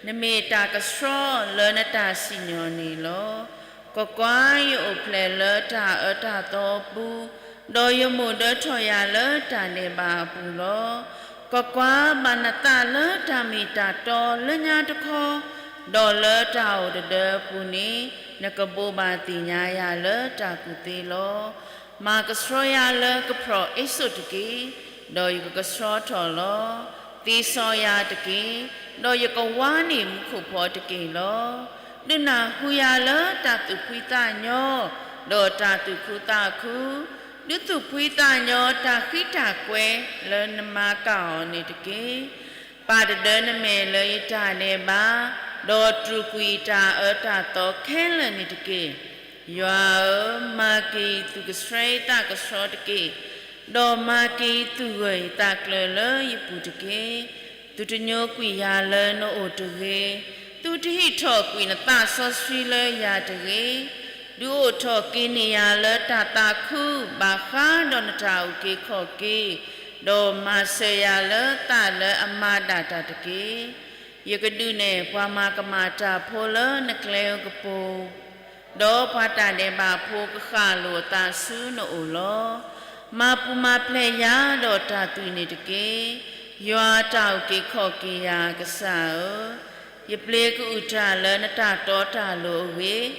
နမ့ၢ်တၢ်ကဆှီလၢနတၢ်စံၣ်ညီၣ်န့ၣ်လီၤ. ကွၢ်ကွၢ်, ယအိၣ်ဖျဲၣ်လၢတၢ်အၢတၢ်သီအပူၤ, ဒီးယမိၣ်ဒၢထီၣ်ယၤလၢတၢ်ဒဲးဘးအပူၤလီၤ. ကွၢ်ကွၢ်, ဘၣ်နသးလၢတၢ်မ့ၢ်တၢ်တီလၢညါတခီ, ဒီးလၢတၢ်အိၣ်တဒၢအပူၤန့ၣ် နကဘိးဘၣ်သ့ၣ်ညါယၤလၢတၢ်ကူၣ်သ့လီၤ. မၤကဆှီယၤလၢကဖျီၣ်အ့စိာ်တက့ၢ်, ဒီးယကကဆှီထီၣ်လီၤ. သ့စီယၤတက့ၢ်, ဒီးယကဝါန့ၢ်မူခိၣ်ဖီတက့ၢ်လီၤ. ဒုးနၢ်ဟူယၤလၢတၢ်သူၣ်ဖှံသးညီ, ဒီးတၢ်သူၣ်ခုသးခု, ဒုးသူၣ်ဖှံသးညီတၢ်ဃံတၢ်ကွဲၤလၢနမၤကၢ်အီၤန့ၣ်တက့ၢ်. ပာ်တဒၢနမဲာ်လၢယတၢ်ဒဲးဘး, ဒီးတြူာ်ကွံာ်တၢ်အၢတၢ်သီခဲလၢာ်န့ၣ်တက့ၢ်. ယွၤဧၢ, မၤက့ၤယသူၣ်ကဆှီယသးကဆှီတက့ၢ်. ဒီးမၤက့ၤယသူၣ်ဂၢၢ်ယသးကျၢၤလၢယပူၤတက့ၢ်. သုတညိကွံာ်ယၤလၢနအိၣ်တဂ့ၤ, သုတဟံးထီၣ်ကွံာ်နသးစီဆှံလၢယၤတဂ့ၤ. ဒုးအိးထီၣ်က့ၤန့ၢ်ယၤလၢတၢ်သးခု ဘၣ်ဃးဒီးနတၢ်အုၣ်က့ၤခီၣ်က့ၤ, ဒီးမၤစၢၤယၤလၢသးလၢအမၤဒၣ်တၢ်တက့ၢ်. ယကဒုးနဲၣ်ပှၤမၤကမၣ်တၢ်ဖိလၢနကျဲအကပူၤ, ဒီးပှၤတၢ်ဒဲးဘးဖိကဃၣ်လိာ်အသးဆူနအိၣ်လီၤ. မၤပူၤမၤဖျဲးယၤဒီးတၢ်သွံၣ်န့ၣ်တက့ၢ်. ယွၤတၢ်အုၣ်က့ၤခီၣ်က့ၤယၤအကစၢ်ဧၢ, ယပျ့ၤကအုၣ်တၢ်လၢနတၢ်တီတၢ်လိၤအဂ့ၢ်,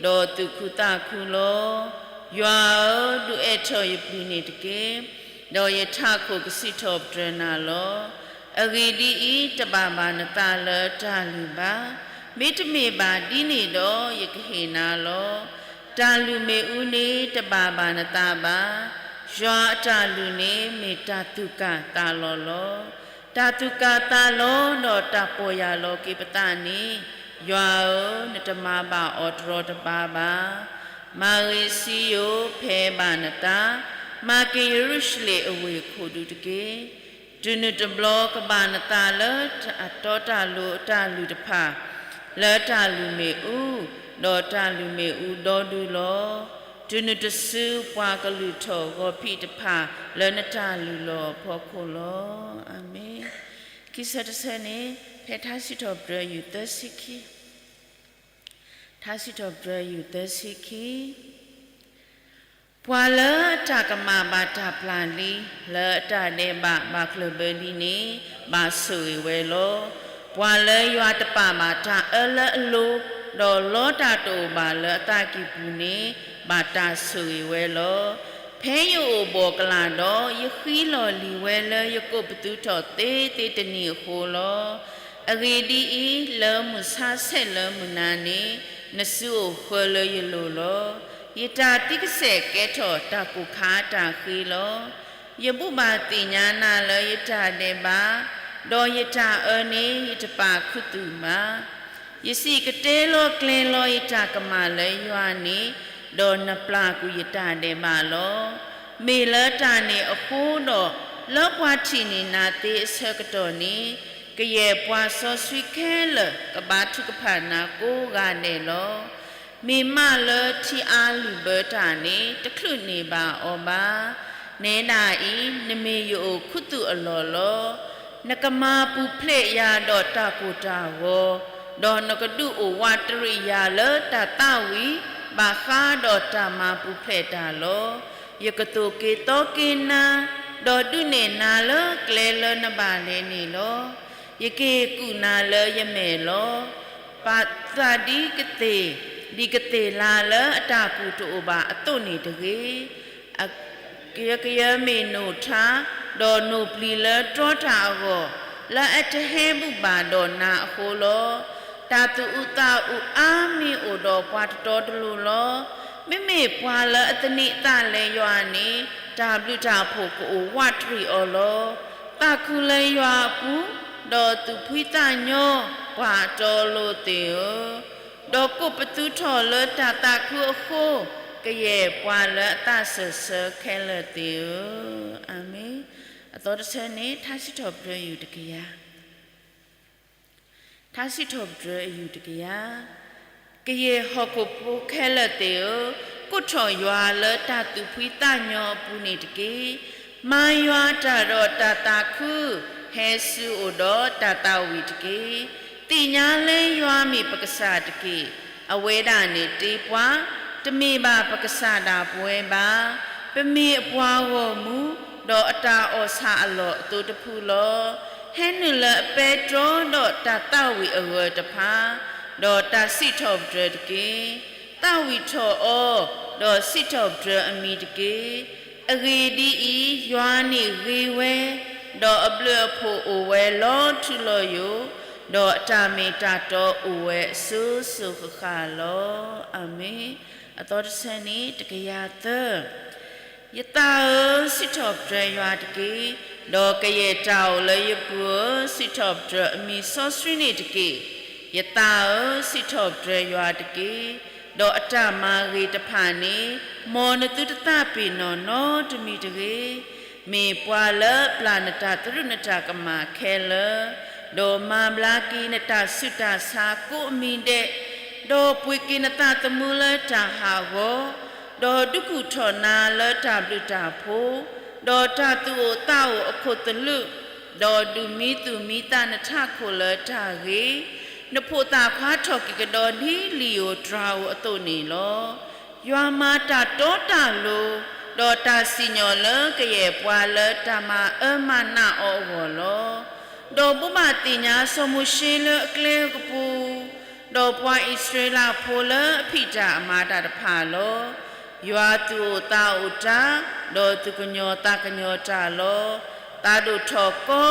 ဒီးသူၣ်ခုသးခုလီၤ. ယွၤဧၢ, ဒုးအဲၣ်ထီၣ်ယပျုၤန့ၣ်တက့ၢ်. ဒီးယထးခိၣ်ကစံးထီၣ်ပတြၢၤနၤလီၤ. အဂ့ၢ်ဒ်အံၤ, တဘၣ်ဘၣ်နသးလၢတၢ်လုၢ်ဘၣ်. မ့တမ့ၢ်ဘၣ်ဒ်န့ၣ်ဒီး, ယကဟ့ၣ်နၤလီၤ. တၢ်လုၢ်မ့ၣ်အူန့ၣ် တဘၣ်ဘၣ်နသးဘၣ်. ယွၤအတၢ်လုၢ်န့ၣ် မ့ၢ်တၢ်သူၣ်ကၢ်သးလီၤလီၤ. တၢ်သူၣ်ကၢ်သးလီၤဒီးတၢ်ပီၢ်ယၢ်လီၤက့ၤပသးန့ၣ်, ယွၤဧၢ, နတမၤဘၣ်အီၤတရီတပါဘၣ်. မၤဂ့ၤစံယိၣ်, ဖဲးဘၣ်နသး, မၤက့ၤယရူၤၡလ့ၣ်အဝ့ၢ်ခိၣ်ဒူတက့ၢ်. တုၤနုၤတဘျီကဘၣ်နသးလၢတၢ်တီတၢ်လိၤအတၢ်လုၢ်တဖၣ်, လၢတၢ်လုၢ်မ့ၣ်အူ, ဒီးတၢ်လုၢ်မ့ၣ်အူဒီဒူၣ်လီၤ. တုၤနုၤတစုပှၤကလုၢ်ထီၣ်ဂီၤဖံးတဖၣ်လၢနတၢ်လုၢ်လီၢ်အဖီခိၣ်လီၤ. အၤမ့ၣ်. ခံဆၢတဆၢန့ၣ် ဖဲထါစံးထီၣ်ပတြၢၤယုၢ်သၢဆံခံ ထါစံးထီၣ်ပတြၢၤယုၢ်သၢဆံခံ, ပှၤလၢအတၢ်ကမၣ်ဘၣ်တၢ်ပျၢ်လံ, လၢအတၢ်ဒဲးဘးဘၣ်ကျၢၢ်ဘၢလံန့ၣ်, ဘၣ်ဆိၣ်ဂ့ၤဝဲလီၤ. ပှၤလၢယွၤတပာ်ဘၣ်တၢ်အၢလၢအလိၤ, ဒီးလီတၢ်တအိၣ်ဘၣ်လၢအသးကံၢ်ပူၤန့ၣ်, ဘၣ်တၢ်ဆိၣ်ဂ့ၤဝဲလီၤ. ဖဲယအိၣ်ဘှီၣ်ကလာ်ဒီး, ယဃံလီၢ်လံၤဝဲလၢယကိးပသူထီၣ်သ့သ့တနံၤအဃိလီၤ. အဂ့ၢ်ဒ်အံၤ, လၢမုၢ်ဆါဆဲးလၢမုၢ်နၤန့ၣ်, နစုအိၣ်ဃၢလၢယလိၤလီၤ. ယတၢ်သံကစဲာ်ကဲထီၣ်တၢ်ကိၢ်ခါတၢ်ဃ့လီၤ. ယဘူၣ်ဘၣ်သ့ၣ်ညါနၤလၢယတၢ်ဒဲးဘး, ဒီးယတၢ်အၢန့ၣ်ယတပာ်ခူသူၣ်ဘၣ်. ယစံၣ်ကတဲလီၤကျဲၤလီၤယတၢ်ကမၣ်လၢယွၤန့ၣ်, ဒီးနပျၢ်ကွံာ်ယတၢ်ဒဲးဘးလီၤ. မ့ၢ်လၢတၢ်န့ၣ်အဃိဒီး, လၢပှၤထံၣ်န့ၢ်နၤသ့အဆၢကတီၢ်န့ၣ်, ကယဲၢ်ပှၤစီဆှံခဲလၢာ်ကဘါထုကဖၣ်နၤကိးဂၤဒဲးလီၤ. မ့ၢ်မးလၢထံအါလုၢ်ဘၢတၢ်န့ၣ်, တချုးန့ၢ်ဘၣ်အီၤဘၣ်. နဲဒၣ်အံၤ, နမ့ၢ်ယအိၣ်ခူသူၣ်အလီၢ်လီၤ. နကမၤပူၤဖျဲးယၤဒီးတၢ်ကိၢ်တၢ်ဂီၤ, ဒီးနကဒုးအိၣ်ဝးတရံးယၤလၢတၢ်သးဝံၣ်, ဘၣ်ဃးဒီးတၢ်မၤပူၤဖျဲးတၢ်လီၤ. ယကသိၣ်က့ၤသီက့ၤနၤ, ဒီးဒုးနဲၣ်နၤလၢကျဲလၢနဘၣ်လဲၤန့ၣ်လီၤ. ယက့ၤကူးနၤလၢယမဲာ်လီၤ. ပာ်သးဒ်ကသ့ၣ်, ဒ်ကသ့ၣ်လါလၢအတၢ်ကူၣ်တအိၣ်ဘၣ်အသိးန့ၣ်တဂ့ၤ. ကယၢကယၢမ့ၢ်နိၣ်ထါ, ဒီးနိၣ်ပျံၤလၢတြီတၢ်အဂီၢ်, လၢအတဟဲဘူၣ်ဘၣ်ဒီးနၤအဃိလီၤ. တၢ်သူၣ်အုးသးအုးအါမံၤအိၣ်ဒီးပှၤတတီတလိၤလီၤ. မ့မ့ၢ်ပှၤလၢအသန့ၤအသးလၢယွၤန့ၣ်, တၢ်ဘျုးတၢ်ဖှိၣ်ကအိၣ်ဝးတရံးအီၤလီၤ. သးခုလၢယွၤအပူၤ, ဒီးသူၣ်ဖှံသးညီပှၤအတီအလိၤသ့ၣ်ဧၢ, ဒီးကိးပသူထီၣ်လၢတၢ်သးခုအဃိ, ကယဲၢ်ပှၤလၢအသးစၢၢ်ဆၢခဲလၢာ်သ့ၣ်ဧၢ. အၤမ့ၣ်. အသီတဆၢန့ၣ် ထါစံးထီၣ်ပတြၢၤယုၢ်တကယၤ ထါစံးထီၣ်ပတြၢၤအယုၢ်တကယၤ. ကယဲၢ်ဟီၣ်ခိၣ်ဖိခဲလၢာ်သ့ၣ်ဧၢ, ကိးထီၣ်ယွၤလၢတၢ်သူၣ်ဖှံသးညီအပူၤန့ၣ်တက့ၢ်. မၤယွၤတၢ်ဒီးတၢ်သးခု, ဟဲဆူအအိၣ်ဒီးတၢ်သးဝံၣ်တက့ၢ်. သ့ၣ်ညါလၢယွၤမ့ၢ်ပကစၢ်တက့ၢ်. အဝဲဒၣ်န့ၣ်တ့ပှၤ, တမ့ၢ်ဘၣ်ပကစၢ်ဒၣ်ပဝဲဘၣ်. ပမ့ၢ်အပှၤဂီၢ်မုၢ်, ဒီးအတၢ်အီၣ်ဆၣ်အလီၢ်အသိတဖုလီၤ. ဟဲနုာ်လၢအပဲတြီဒီးတၢ်သးဝံၣ်အဂၢၢ်တဖၣ်, ဒီးတၢ်စံးထီၣ်ပတြၢၤတက့ၢ်. သးဝံၣ်ထီၣ်အီၤ, ဒီးစံးထီၣ်ပတြၢၤအမံၤတက့ၢ်. အဂ့ၢ်ဒ်အံၤ, ယွၤန့ၣ်ဂ့ၤဝဲ, ဒီးအဘျုးအဖှိၣ်အိၣ်ဝဲလီၤထူလီၤယိာ်, ဒီးအတၢ်မ့ၢ်တၢ်တီအိၣ်ဝဲအစိၤစိၤဃၣ်ဃၣ်လီၤ. အၤမ့ၣ်. အသီတဆၢန့ၣ် တကယၤသၢ. ယသးဧၢ, စံးထီၣ်ပတြၢၤယွၤတက့ၢ်. ဒီးကယဲၢ်တၢ်အိၣ်လၢယပူၤဧၢ, စံးထီၣ်ပတြၢၤအမံၤစီဆှံန့ၣ်တက့ၢ်. ယသးဧၢ, စံးထီၣ်ပတြၢၤယွၤတက့ၢ်. ဒီးအတၢ်မၤဂ့ၤတဖၣ်န့ၣ်, မ်နသုတသးပ့ၤနီၣ်နီတမံၤတဂ့ၤ. မ့ၢ်ပှၤလၢအပျၢ်နတၢ်သရူးနတၢ်ကမၣ်ခဲလၢာ်, ဒီးမၤဘျါက့ၤနတၢ်ဆူးတၢ်ဆါကိးမံၤဒဲး, ဒီးပှ့ၤက့ၤနသးသမူလၢတၢ်ဟးဂီၤ, ဒီးဒုးကူၣ်ထီၣ်နၤလၢတၢ်ဘျုးတၢ်ဖှိၣ်, ဒီးတၢ်သူၣ်အိၣ်သးအိၣ်အခိၣ်သလုး, ဒီးဒုးမံသူၣ်မံသးနထးခိၣ်လၢတၢ်ဂ့ၤ, နဖိသၣ်ခွါထီၣ်က့ၤကဒီးဒ်လံာ်ဧိၤတြၤဧိၤအသိးန့ၣ်လီၤ. ယွၤမၤတၢ်တီတၢ်လိၤ, ဒီးတၢ်စံၣ်ညီၣ်လၢကယဲၢ်ပှၤလၢတၢ်မၤအၢမၤနးအီၤအဂီၢ်လီၤ. ဒီးဘိးဘၣ်သ့ၣ်ညါစီၤမိၤၡ့လၢအကျဲအကပူၤ, ဒီးပှၤအံၣ်စရ့လးဖိလၢအဖံးတၢ်အမၤတၢ်တဖၣ်လီၤ. ယွၤသူၣ်အိၣ်သးအိၣ်တၢ်, ဒီးသူၣ်ကညီၤသးကညီၤတၢ်လီၤ. သးဒိၣ်ထီၣ်ကီ,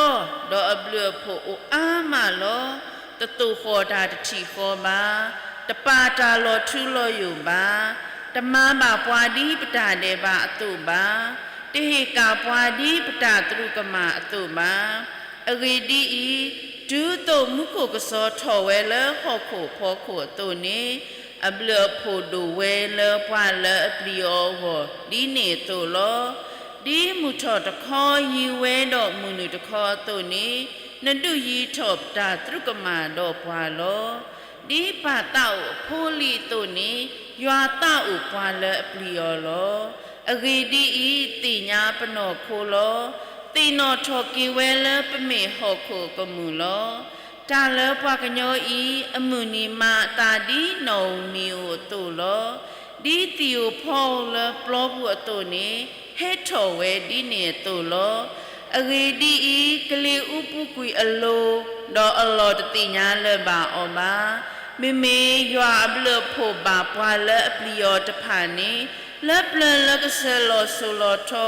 ဒီးအဘျုးအဖှိၣ်အိၣ်အါမးလီၤ. တသိၣ်ဃီၣ်တၢ်တထံၣ်ဃီဘၣ်, တပာ်တၢ်လီၤထူလီၤယိာ်ဘၣ်, တမၤဘၣ်ပှၤဒ်ပတၢ်ဒဲးဘးအသိးဘၣ်, တဟ့ၣ်ကၣ်ပှၤဒ်ပတၢ်သရူးကမၣ်အသိးဘၣ်. အဂ့ၢ်ဒ်အံၤ, တုၤသိးမူခိၣ်ကစီၤထီၣ်ဝဲလၢဟီၣ်ခိၣ်ဖီခိၣ်အသိးန့ၣ်, အဘျုးအဖှိၣ်ဒိၣ်ဝဲလၢပှၤလၢအပျံၤအီၤအဂီၢ် ဒ်န့ၣ်အသိးလီၤ. ဒ်မုၢ်ထီၣ်တခီယံၤဝဲဒီးမုၢ်နုာ်တခီအသိးန့ၣ်, နဒုးယံၤထီၣ်ပတၢ်သရူးကမၣ်ဒီးပှၤလီၤ. ဒ်ပၢ်သးအိၣ်အဖိအလံၤအသိးန့ၣ်, ယွၤသးအိၣ်ပှၤလၢအပျံၤအီၤလီၤ. အဂ့ၢ်ဒ်အံၤ, သ့ၣ်ညါပနီၢ်ခိလီၤ. သ့ၣ်နီၣ်ထီၣ်က့ၤဝဲလၢပမ့ၢ်ဟီၣ်ခိၣ်အကမူၣ်လီၤ. တၢ်လၢပှၤကညီအံၤ, အမုၢ်နံၤမၤအသးဒ်နီၣ်ဧိၤမံၤဧိၤအသိးလီၤ. ဒ်သံၣ်ဧိၤဖီဧိၤလၢပျီပူၤအသိးန့ၣ်, ဟဲထီၣ်ဝဲဒ်န့ၣ်အသိးလီၤ. အဂ့ၢ်ဒ်အံၤ, ကလံၤအူပူၤကွံာ်အလိၤ, ဒီးအလီၢ်တသ့ၣ်ညါလၢၤဘၣ်အီၤဘၣ်. မ့မ့ၢ်ယွၤအဘျုးအဖှိၣ်ဘၣ်ပှၤလၢအပျံၤအီၤတဖၣ်န့ၣ်, လၢပျၢၤလၢကစၢၢ်လီၤစိၤလီၤထီ,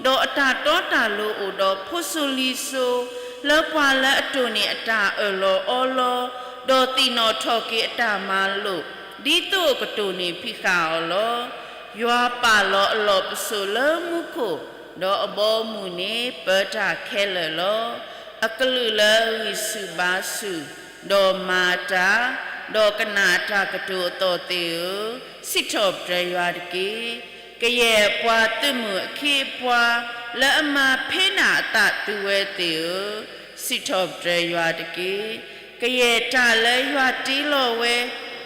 ဒီးအတၢ်တီတၢ်လိၤအိၣ်ဒီးဖိစိၤလံၤစိၤ, လၢပှၤလၢအတိၢ်န့ၢ်အတၢ်အၢၣ်လီၤအီလီၤ, ဒီးသ့ၣ်နီၣ်ထီၣ်က့ၤအတၢ်မၤလိာ်, ဒ်သိးအကတိၢ်န့ၢ်ဖံးဃာ်အီၤလီၤ. ယွၤပာ်လီၤအလီၢ်ပစိာ်လၢမူခိၣ်, ဒီးအဘီအမုၢ်န့ၣ်ပၢတၢ်ခဲလၢာ်လီၤ. အကလုာ်လၢအဂံၢ်ဆူၣ်ဘါဆူၣ်, ဒီးမၤတၢ်, ဒီးကနၣ်အတၢ်ကတိၤအသီၣ်သ့ၣ်ဧၢ, စံးထီၣ်ပတြၢၤယွၤတက့ၢ်. ကယဲၢ်ပှၤသုးမုၢ်အခ့အပှၤ, လၢအမၤဖံးနၢ်အသးသုဝဲသ့ၣ်ဧၢ, စံးထီၣ်ပတြၢၤယွၤတက့ၢ်. ကယဲၢ်တၢ်လၢယွၤတ့လီၤဝဲ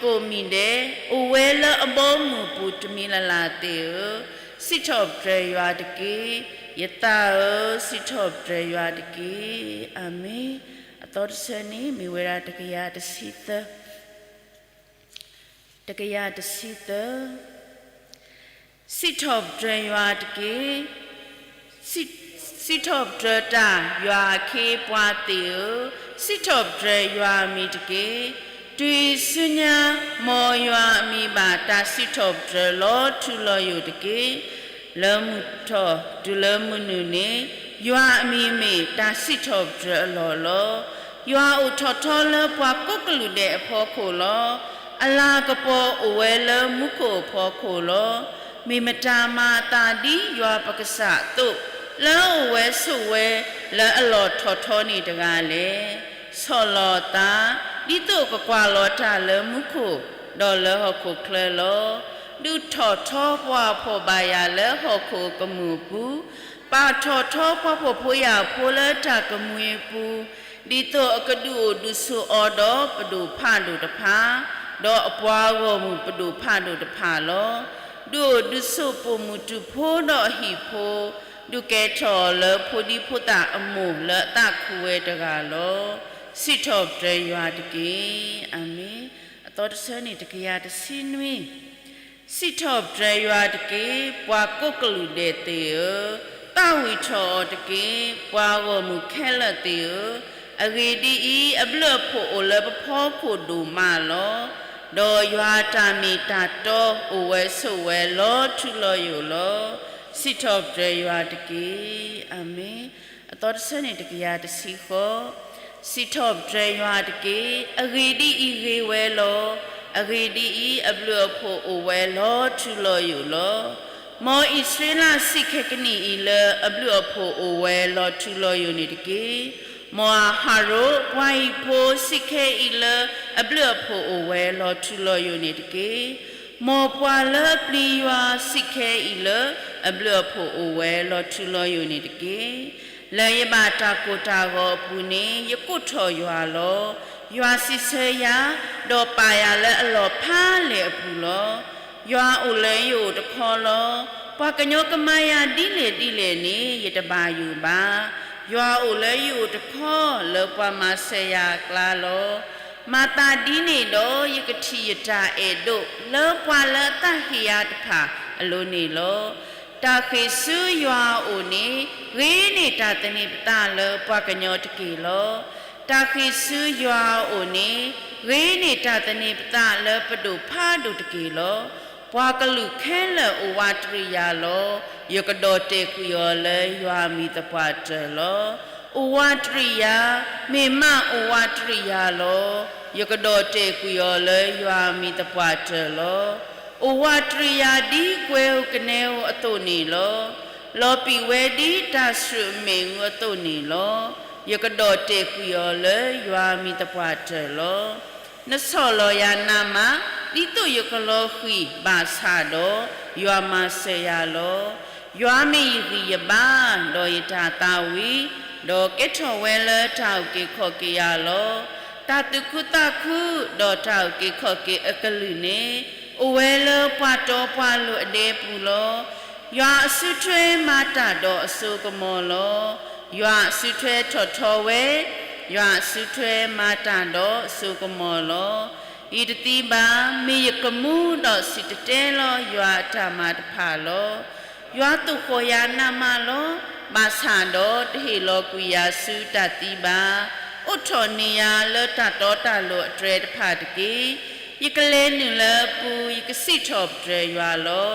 ကိးမံၤဒဲး, အိၣ်ဝဲလၢအဘီအမုၢ်ပူၤတမံၤလၢ်လၢ်သ့ၣ်ဧၢ, စံးထီၣ်ပတြၢၤယွၤတက့ၢ်. ယသးဧၢ, စံးထီၣ်ပတြၢၤယွၤတက့ၢ်. အၤမ့ၣ်. အသီတဆၢန့ၣ် မ့ၢ်ဝဲဒၣ်တကယၤတဆံသၢ, တကယၤတဆံသၢ. စံးထီၣ်ပတြၢၤယွၤတက့ၢ်. စံးထီၣ်ပတြၢၤတၢ်ယွၤအခ့အပှၤသ့ၣ်ဧၢ, စံးထီၣ်ပတြၢၤယွၤအမံၤတက့ၢ်. တုၤအံၤဆူညါ, မ်ယွၤအမံၤဘၣ်တၢ်စံးထီၣ်ပတြၢၤလီၤထူလီၤယိာ်တက့ၢ်. လၢမုၢ်ထီၣ်တုၤလၢမုၢ်နုာ်န့ၣ်, ယွၤအမံၤမ့ၢ်တၢ်စံးထီၣ်ပတြၢၤအလီၢ်လီၤ. ယွၤအိၣ်ထီၣ်ထီလၢပှၤကိးကလုာ်ဒဲးအဖီခိၣ်လီၤ. အလၤကပီၤအိၣ်ဝဲလၢမူခိၣ်အဖီခိၣ်လီၤ. မ့ၢ်မတၤမၤအသးဒ်ယွၤပကစၢ်အသိး, လၢအအိၣ်ဝဲဆိးဝဲလၢအလီၢ်ထီၣ်ထီန့ၣ်တဂၤလဲၣ်. ဆီၣ်လီၤအသး, ဒ်သိးကကွၢ်လီၤတၢ်လၢမူခိၣ်, ဒီးလၢဟီၣ်ခိၣ်ချၢလီၤ. ဒုးထီၣ်ထီပှၤဖှီၣ်ဘၣ်ယာ်လၢဟီၣ်ခိၣ်အကမူၣ်အပူၤ, ပာ်ထီၣ်ထီပှၤဖှီၣ်ဖိယာ်ဖိလၢတၢ်ကမှံအပူၤ, ဒ်သိးအကဒုးအိၣ်ဒုးဆိးအီၤဒီးပဒိၣ်ဖးဒိၣ်တဖၣ်, ဒီးအပှၤဂီၢ်မုၢ်ပဒိၣ်ဖးဒိၣ်တဖၣ်လီၤ. ဒုးအိၣ်ဒုးဆိးပိာ်မုၣ်တူာ်ဖိဒီးအဟံၣ်ဖိ, ဒုးကဲထီၣ်အီၤလၢဖိဒံဖိသၣ်အမိၢ်လၢအသးခုဝဲတဂၤလီၤ. စံးထီၣ်ပတြၢၤယွၤတက့ၢ်. အၤမ့ၣ်. အသီတဆၢန့ၣ် တကယၤတဆံနွံ. စံးထီၣ်ပတြၢၤယွၤတက့ၢ်, ပှၤကိးကလုာ်ဒဲးသ့ၣ်ဧၢ, သးဝံၣ်ထီၣ်အီၤတက့ၢ်, ပှၤဂီၢ်မုၢ်ခဲလၢာ်သ့ၣ်ဧၢ, အဂ့ၢ်ဒ်အံၤ, အဘျုးအဖှိၣ်အိၣ်လၢပဖီခိၣ်ဒိၣ်မးလီၤ. ဒီးယွၤအတၢ်မ့ၢ်တၢ်တီအိၣ်ဝဲဆိးဝဲလီၤထူလီၤယိာ်လီၤ. စံးထီၣ်ပတြၢၤယွၤတက့ၢ်. အၤမ့ၣ်. အသီတဆၢန့ၣ် တကယၤတဆံဃိး. စံးထီၣ်ပတြၢၤယွၤတက့ၢ်, အဂ့ၢ်ဒ်အံၤဂ့ၤဝဲလီၤ. အဂ့ၢ်ဒ်အံၤ, အဘျုးအဖှိၣ်အိၣ်ဝဲလီၤထူလီၤယိာ်လီၤ. မ်အံၣ်စရ့လးစံးခဲကနံၣ်အံၤလၢအဘျုးအဖှိၣ်အိၣ်ဝဲလီၤထူလီၤယိာ်န့ၣ်တက့ၢ်. မ်အၤဟရိၣ်ပှၤဟံၣ်ဖိစံးခဲအံၤလၢအဘျုးအဖှိၣ်အိၣ်ဝဲလီၤထူလီၤယိာ်န့ၣ်တက့ၢ်. မ်ပှၤလၢအပျံၤယွၤစံးခဲအံၤလၢအဘျုးအဖှိၣ်အိၣ်ဝဲလီၤထူလီၤယိာ်န့ၣ်တက့ၢ်. လၢယဘၣ်တၢ်ကိၢ်တၢ်ဂီၤအပူၤန့ၣ် ယကိးထီၣ်ယွၤလီၤ. ယွၤစံးဆၢယၤ, ဒီးပာ်ယၤလၢအလီၢ်ဖးလဲၢ်အပူၤလီၤ. ယွၤအိၣ်လၢယအိၣ်တခီလီၤ. ပှၤကညီကမၤယၤဒ်လဲၣ်ဒ်လဲၣ်န့ၣ် ယတဘၣ်ယိၣ်ဘၣ်. ယွၤအိၣ်လၢယအိၣ်တခီလၢပှၤမၤစၢၤယၤအကျါလီၤ. မၤသးဒ်န့ၣ်ဒီး ယကထံၣ်ယတၢ်အဲၣ်ဒိးလၢပှၤလၢအသးဟ့ယၤတဖၣ်အလိၤန့ၣ်လီၤ. တၢ်ဃ့ၢ်ဆူယွၤအအိၣ်န့ၣ် ဂ့ၤန့ၢ်တၢ်သန့ၤပသးလၢပှၤကညီတက့ၢ်လီၤ. တၢ်ဃ့ၢ်ဆူယွၤအအိၣ်န့ၣ် ဂ့ၤန့ၢ်တၢ်သန့ၤပသးလၢပဒိၣ်ဖးဒိၣ်တက့ၢ်လီၤ. ပှၤကလုာ်ခဲလၢာ်အိၣ်ဝးတရံးယၤလီၤ. ယကဒီၣ်တဲာ်ကွံာ်အီၤလၢယွၤအမံၤသပှၢ်တၢၢ်လီၤ. အိၣ်ဝးတရံးယၤ, မ့ၢ်မးအိၣ်ဝးတရံးယၤလီၤ. ယကဒီၣ်တဲာ်ကွံာ်အီၤလၢယွၤအမံၤသပှၢ်တၢၢ်လီၤ. အိၣ်ဝးတရံးယၤဒ်ကွဲၤဧိၤကနဲဧိၤအသိးန့ၣ်လီၤ. လီၤပံာ်ဝဲဒ်တၢ်ဆှုၣ်အမ့ၣ်အူအသိးန့ၣ်လီၤ. ယကဒီၣ်တဲာ်ကွံာ်အီၤလၢယွၤအမံၤသပှၢ်တၢၢ်လီၤ. နဆီၣ်လီၤယၤနးမး, ဒ်သိးယကလီၤဃံၤဘၣ်ဆၣ်ဒီး, ယွၤမၤစၢၤယၤလီၤ. ယွၤမ့ၢ်ယဂံၢ်ယဘါ, ဒီးယတၢ်သးဝံၣ်, ဒီးကဲထီၣ်ဝဲလၢတၢ်အုၣ်က့ၤခီၣ်က့ၤယၤလီၤ. တၢ်သူၣ်ခုသးခု, ဒီးတၢ်အုၣ်က့ၤခီၣ်က့ၤအကလုၢ်န့ၣ်, အိၣ်ဝဲလၢပှၤတီပှၤလိၤအဒဲပူၤလီၤ. ယွၤအစုထွဲမၤတၢ်ဒီးအစိကမီၤလီၤ. ယွၤအစုထွဲထီၣ်ထီဝဲ, ယွၤအစုထွဲမၤတၢ်ဒီးအစိကမီၤလီၤ. ယတသံဘၣ်, မ့ၢ်ယကမူဒီးစံၣ်တဲၤတဲလီၤယွၤအတၢ်မၤတဖၣ်လီၤ. ယွၤသိၣ်ဃီၣ်ယၤနးမးလီၤ. ဘၣ်ဆၣ်ဒီးတဟ့ၣ်လီၤကွံာ်ယၤဆူတၢ်သံဘၣ်. အိးထီၣ်န့ၢ်ယၤလၢတၢ်တီတၢ်လိၤအတြဲၤတဖၣ်တက့ၢ်. ယကလဲၤနုာ်လၢအပူၤ, ယကစံးထီၣ်ပတြၢၤယွၤလီၤ.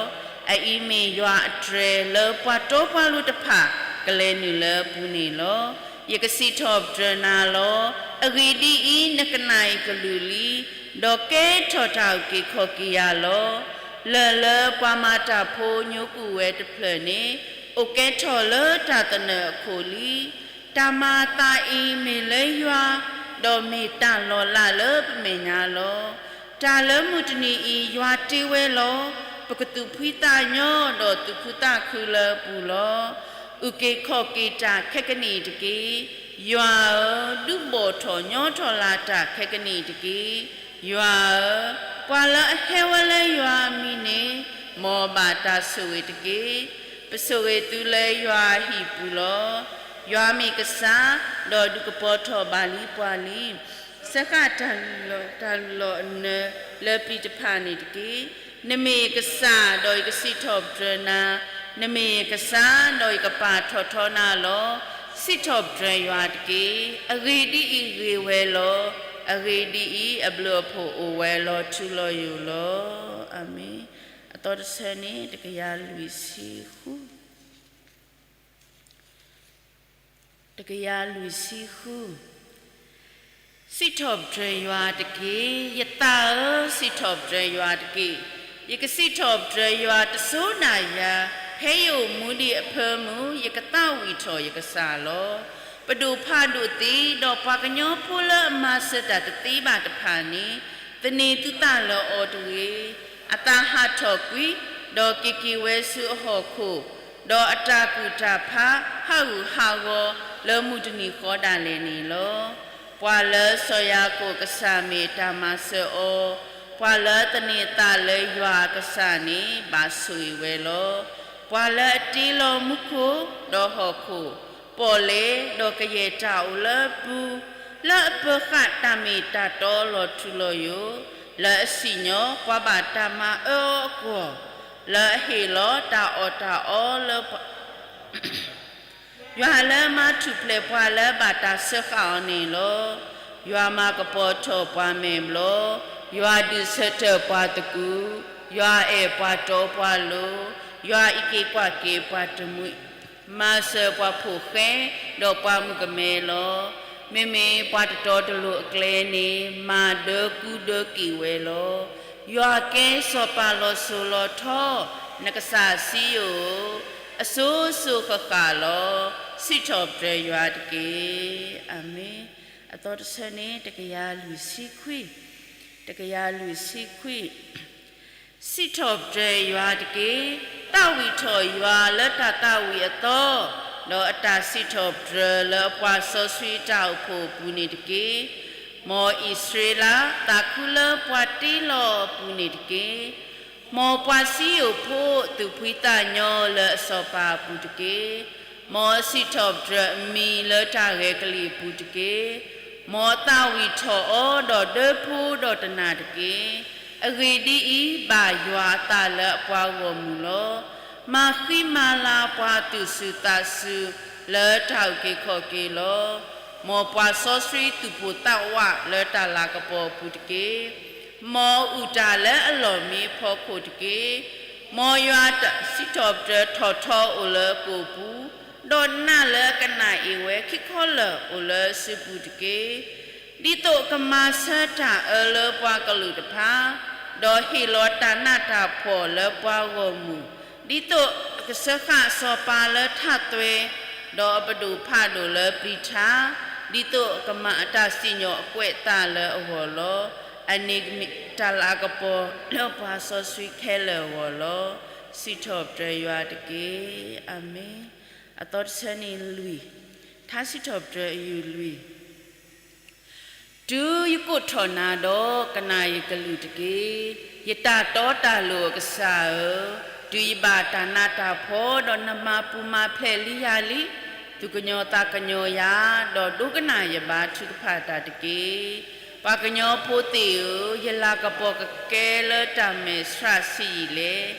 အအံၤမ့ၢ်ယွၤအတြဲၤလၢပှၤတီပှၤလိၤတဖၣ် ကလဲၤနုာ်လၢအပူၤန့ၣ်လီၤ. ယကစံးထီၣ်ပတြၢၤနၤလီၤ. အဂ့ၢ်ဒ်အံၤ, နကနၣ်ယကလုၢ်လံ, ဒီးကဲထီၣ်တၢ်အုၣ်က့ၤခီၣ်က့ၤယၤလီၤ. လၢၢ်လၢပှၤမၤတၢ်ဖိညိကွံာ်ဝဲတဖျၢၣ်န့ၣ်, အိၣ်ကဲထီၣ်လၢတၢ်သနၢၣ်အခိၣ်လံ. တၢ်မၤအသးအံၤမ့ၢ်လၢယွၤ, ဒီးမ့ၢ်တၢ်လီၤလးလၢပမဲာ်ညါလီၤ. တၢ်လၢမုၢ်တနံၤအံၤယွၤတ့ဝဲလီၤ. ပကသူၣ်ဖှံသးညီဒီးသူၣ်ခုသးခုလၢအပူၤလီၤ. အုၣ်က့ၤခီၣ်က့ၤတၢ်ခဲကနံၣ်အံၤတက့ၢ်. ယွၤဧၢ, ဒုးဘီၣ်ထီၣ်ညီထီၣ်လၢ်တၢ်ခဲကနံၣ်အံၤတက့ၢ်. ယွၤဧၢ, ပှၤလၢအဟဲဝဲလၢယွၤအမံၤန့ၣ်, မ်အဘၣ်တၢ်ဆိၣ်ဂ့ၤတက့ၢ်. ပဆိၣ်ဂ့ၤသုလၢယွၤအဟံၣ်ပူၤလီၤ. ယွၤမ့ၢ်ကစၢ်, ဒီးဒုးကပီၤထီၣ်ဘၣ်လံပှၤလံ. စၢဃာ်တၢ်လုၢ်လီၤအနၢၤလၢပျံၤတဖၣ်န့ၣ်တက့ၢ်. နမ့ၢ်ယကစၢ်, ဒီးယကစံးထီၣ်ပတြၢၤနၤ, နမ့ၢ်ယကစၢ်, ဒီးယကပာ်ထီၣ်ထီနၤလီၤ. စံးထီၣ်ပတြၢၤယွၤတက့ၢ်. အဂ့ၢ်ဒ်အံၤ, ဂ့ၤဝဲလီၤ. အဂ့ၢ်ဒ်အံၤ, အဘျုးအဖှိၣ်အိၣ်ဝဲလီၤထူလီၤယိာ်လီၤ. အၤမ့ၣ်. အသီတဆၢန့ၣ် တကယၤလွံၢ်ဆံဃု တကယၤလွံၢ်ဆံဃု. စံးထီၣ်ပတြၢၤယွၤတက့ၢ်. ယသးဧၢ, စံးထီၣ်ပတြၢၤယွၤတက့ၢ်. ယကစံးထီၣ်ပတြၢၤယွၤတစိၤနၤယၤ, ဖဲယအိၣ်မူဒံးအဖၢမုၢ်, ယကသးဝံၣ်ထီၣ်ယကစၢ်လီၤ. ပဒိၣ်ဖးဒိၣ်သ့, ဒီးပှၤကညီဖိလၢအမၤစၢၤတၢ်တသ့ဘၣ်တဖၣ်န့ၣ်, သန့ၤသုသးလၢအီၤတဂ့ၤ. အသးဟးထီၣ်ကွံာ်, ဒီးက့ၤက့ၤဝဲဆူအဟီၣ်ခိၣ်, ဒီးအတၢ်ကူၣ်တၢ်ဖးဟးဂူာ်ဟးဂီၤလၢမုၢ်တနံၤဃီဒၣ်လဲာ်န့ၣ်လီၤ. ပှၤလၢစီၤယၤကိာ်အကစၢ်မ့ၢ်အတၢ်မၤစၢၤအီၤ, ပှၤလၢအသန့ၤအသးလၢယွၤအကစၢ်န့ၣ် ဘၣ်ဆိၣ်ဂ့ၤဝဲလီၤ. ပှၤလၢအတ့လီၤမူခိၣ်ဒီးဟီၣ်ခိၣ်, ပီၣ်လဲၣ်ဒီးကယဲၢ်တၢ်အိၣ်လၢအပူၤ, လၢအပၢၤဃာ်တၢ်မ့ၢ်တၢ်တီလီၤထူလီၤယိာ်, လၢအစံၣ်ညီၣ်ပှၤဘၣ်တၢ်မၤအၢအီၤအကွီၢ်, လၢအဟ့ၣ်လီၤတၢ်အီၣ်တၢ်အီလၢပှၤ ယွၤလၢမၤထူၣ်ဖျဲးပှၤလၢဘၣ်တၢ်စၢဃာ်အီၤန့ၣ်လီၤ. ယွၤမၤကပီၤထီၣ်ပှၤမဲာ်ဘျီၣ်, ယွၤဒုးဆၢထၢၣ်ပှၤသကူး, ယွၤအဲၣ်ပှၤတီပှၤလိၤ, ယွၤအံးက့ၤကွၢ်က့ၤပှၤတမှံၤ, မၤစၢၤပှၤဖိၣ်ဃဲ, ဒီးပှၤမုၣ်ကမဲလီၤ. မ့မ့ၢ်ပှၤတတီတလိၤအကျဲန့ၣ်, မၤဒၢကူဒၢက့ၤဝဲလီၤ. ယွၤကဲစီၤပၤလီၤစိၤလီၤထီ, နကစၢ်စံယိၣ်ဧၢ, အစိၤစိၤဃၣ်ဃၣ်လီၤ. စံးထီၣ်ပတြၢၤယွၤတက့ၢ်. အၤမ့ၣ်. အသီတဆၢန့ၣ် တကယၤလွံၢ်ဆံခွံ, တကယၤလွံၢ်ဆံခွံ. စံးထီၣ်ပတြၢၤယွၤတက့ၢ်. သးဝံၣ်ထီၣ်ယွၤလၢတၢ်သးဝံၣ်အသီ, ဒီးအတၢ်စံးထီၣ်ပတြၢၤလၢအပှၤစီဆှံတၢ်အိၣ်ဖှိၣ်အပူၤန့ၣ်တက့ၢ်. မ်အံၣ်စရ့လးသးခုလၢပှၤတ့လီၤအပူၤန့ၣ်တက့ၢ်. မ်ပှၤစံယိၣ်ဖိသူၣ်ဖှံသးညီလၢအစီၤပၤအပူၤတက့ၢ်. မ်အစံးထီၣ်ပတြၢၤအမံၤလၢတၢ်ဂဲၤကလံၣ်အပူၤတက့ၢ်. မ်အသးဝံၣ်ထီၣ်အီၤဒီးဒၢဖိဒီးတနၢ်တက့ၢ်. အဂ့ၢ်ဒ်အံၤ, ဘၣ်ယွၤအသးလၢအပှၤဂီၢ်မုၢ်လီၤ. မၤဃံမၤလၤပှၤသူၣ်စူၤသးစူၤလၢတၢ်အုၣ်က့ၤခီၣ်က့ၤလီၤ. မ်ပှၤစီဆှံသူၣ်ပိၢ်သးဝးလၢတၢ်လၤကပီၤအပူၤတက့ၢ်. မ်အုၣ်တၢ်လၢအလီၢ်မံအဖီခိၣ်တက့ၢ်. မ်ယွၤစံးထီၣ်ပတြၢၤထီၣ်ထီအိၣ်လၢအကိာ်ပူၤ, ဒီးနးလၢအကနၣ်အ့ၣ်ဝဲခံခီလၢာ်အိၣ်လၢအစုပူၤတက့ၢ်. ဒ်သိးအကမၤဆၢတၢ်အၢလၢပှၤကလုာ်တဖၣ်, ဒီးဟ့ၣ်လီၤတၢ်နးတၢ်ဖှီၣ်လၢပှၤဂီၢ်မုၢ်, ဒ်သိးအကစၢဃာ်စီၤပၤလၢထးသွဲ, ဒီးအပဒိၣ်ဖးဒိၣ်လၢပျံၤထါ, ဒ်သိးအကမၤအတၢ်စံၣ်ညီၣ်အကွဲးအသးလၢအဂီၢ်လီၤ. အန့ၣ်မ့ၢ်တၢ်လၤကပီၤလၢပှၤစီဆှံခဲလၢာ်အဂီၢ်လီၤ. စံးထီၣ်ပတြၢၤယွၤတက့ၢ်. အၤမ့ၣ်. အသီတဆၢန့ၣ်လွံၢ်, ထါစံးထီၣ်ပတြၢၤအယုၢ်လွံၢ်. တုၤယကိးထီၣ်နၤဒီးကနၣ်ယကလုၢ်တက့ၢ်. ယတၢ်တီတၢ်လိၤအကစၢ်ဧၢ, တုၤယဘၣ်တၢ်နးတၢ်ဖှီၣ်ဒီးနမၤပူၤမၤဖျဲးလံယၤလံ, သူၣ်ကညီၤသးကညီၤယၤ, ဒီးဒိကနၣ်ယဘါထုကဖၣ်တၢ်တက့ၢ်. ပှၤကညီဖိသ့ၣ်ဧၢ, ယလၤကပီၤကကဲလၢတၢ်မဲာ်ဆှးဆံးယံာ်လဲၣ်.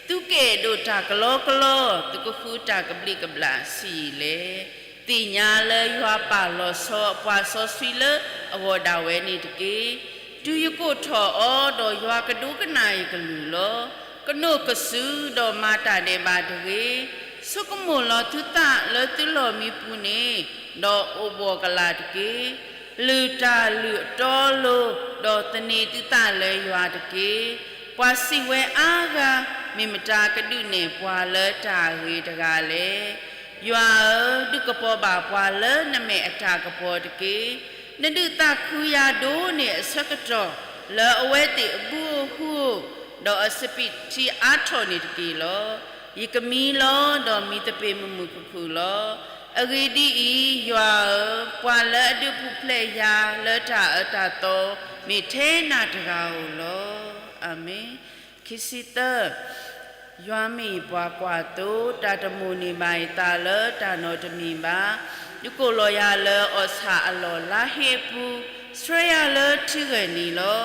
သုကအဲၣ်ဒိးတၢ်ကလီကလီ, သုကဃုတၢ်ကဘျံးကဘျၣ်ဆံးယံာ်လဲၣ်. သ့ၣ်ညါလၢယွၤပာ်လီၤဆီအပှၤစီဆှံလၢအဂီၢ်ဒၣ်ဝဲန့ၣ်တက့ၢ်. တုၤယကိးထီၣ်အီၤဒီးယွၤကဒိကနၣ်ယကလုၢ်လီၤ. ကနိးကစုာ်ဒီးမၤတၢ်ဒဲးဘးတဂ့ၤ. ဆိကမိၣ်လီၤသုသးလၢသုလီၢ်မံပူၤန့ၣ်, ဒီးအိၣ်ဘှီၣ်ကလာ်တက့ၢ်. လုၢ်တၢ်လုၢ်အတီအလိၤ, ဒီးသန့ၤသုသးလၢယွၤတက့ၢ်. ပှၤစံးဝဲအါဂၤ, မ့ၢ်မတၤကဒုးနဲၣ်ပှၤလၢတၢ်အဂ့ၤတဂၤလဲၣ်. ယွၤဧၢ, ဒုးကပီၤဘၣ်ပှၤလၢနမဲာ်အတၢ်ကပီၤတက့ၢ်. နဒုးသးခုယၤဒိၣ်န့ၢ်အဆၢကတီၢ်, လၢအဝဲသ့ၣ်အဘုဧိၤဟုဧိၤ, ဒီးအစပံးထံအါထီၣ်န့ၣ်တက့ၢ်လီၤ. ယကမံလီၤ, ဒီးမံသပ့ၤမုာ်မုာ်ခုၣ်ခုၣ်လီၤ. အဂ့ၢ်ဒ်အံၤ, ယွၤဧၢ, ပှၤလၢအဒုးပူၤဖျဲးယၤလၢတၢ်အၢတၢ်သီ, မ့ၢ်ထဲနၤတဂၤဧိၤလီၤ. အၤမ့ၣ်. ခံဆံသၢ, ယွၤမ့ၢ်ယပှၤကွၢ်သိ, တၢ်တမိၣ်န့ၢ်ဘၣ်ယသးလၢတၢ်နီတမံၤဘၣ်. ယကိးလီၤယၤလၢအီၣ်ဆၣ်အလီၢ်လါဟ့အပူၤ, ဆှၢယၤလၢထံဂၢၢ်နံၤလီၤ.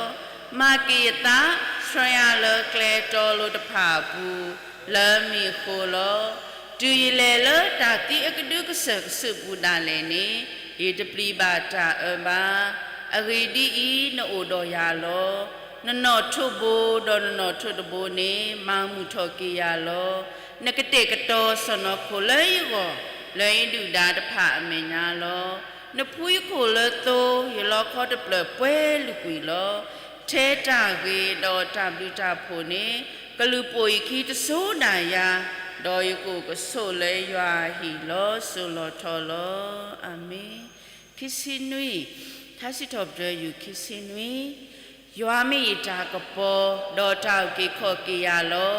မၤက့ၤယသး, ဆှၢယၤလၢကျဲတီလိၤတဖၣ်အပူၤ, လၢမ့ၣ်အဃိလီၤ. တုၤယလဲၤလၢတၢ်သံအကဒုကစၢၢ်ကစုာ်ပူၤဒၣ်လဲာ်န့ၣ်, ယတပျံၤဘၣ်တၢ်အၢဘၣ်. အဂ့ၢ်ဒ်အံၤ, နအိၣ်ဒီးယၤလီၤ. နနီၣ်ထိးဘိဒီးနနီၣ်ထိးတဘိန့ၣ်, မၤမုာ်ထီၣ်က့ၤယၤလီၤ. နကတဲာ်ကတီၤစီၢ်နီၤခိၣ်လၢယဂီၢ်, လၢယဒုၣ်ဒါတဖၣ်အမဲာ်ညါလီၤ. နဖှူယခိၣ်လၢသိ, ယလီခီတဖျၢၣ်ပှဲၤလုာ်ကွံာ်လီၤ. ထဲတၢ်ဂ့ၤဒီးတၢ်ဘျုးတၢ်ဖှိၣ်န့ၣ်, ကလုၢ်ပိာ်ယခံတစိၤဒၣ်ယၤ, ဒီးယကအိၣ်ကဆိးလၢယွၤအဟံၣ်လီၤစိၤလီၤထီလီၤ. အၤမ့ၣ်. ခံဆံနွံ, ထါစံးထီၣ်ပတြၢၤယုၢ်ခံဆံနွံ. ယွၤမ့ၢ်ယတၢ်ကပီၤ, ဒီးတၢ်အုၣ်က့ၤခီၣ်က့ၤယၤလီ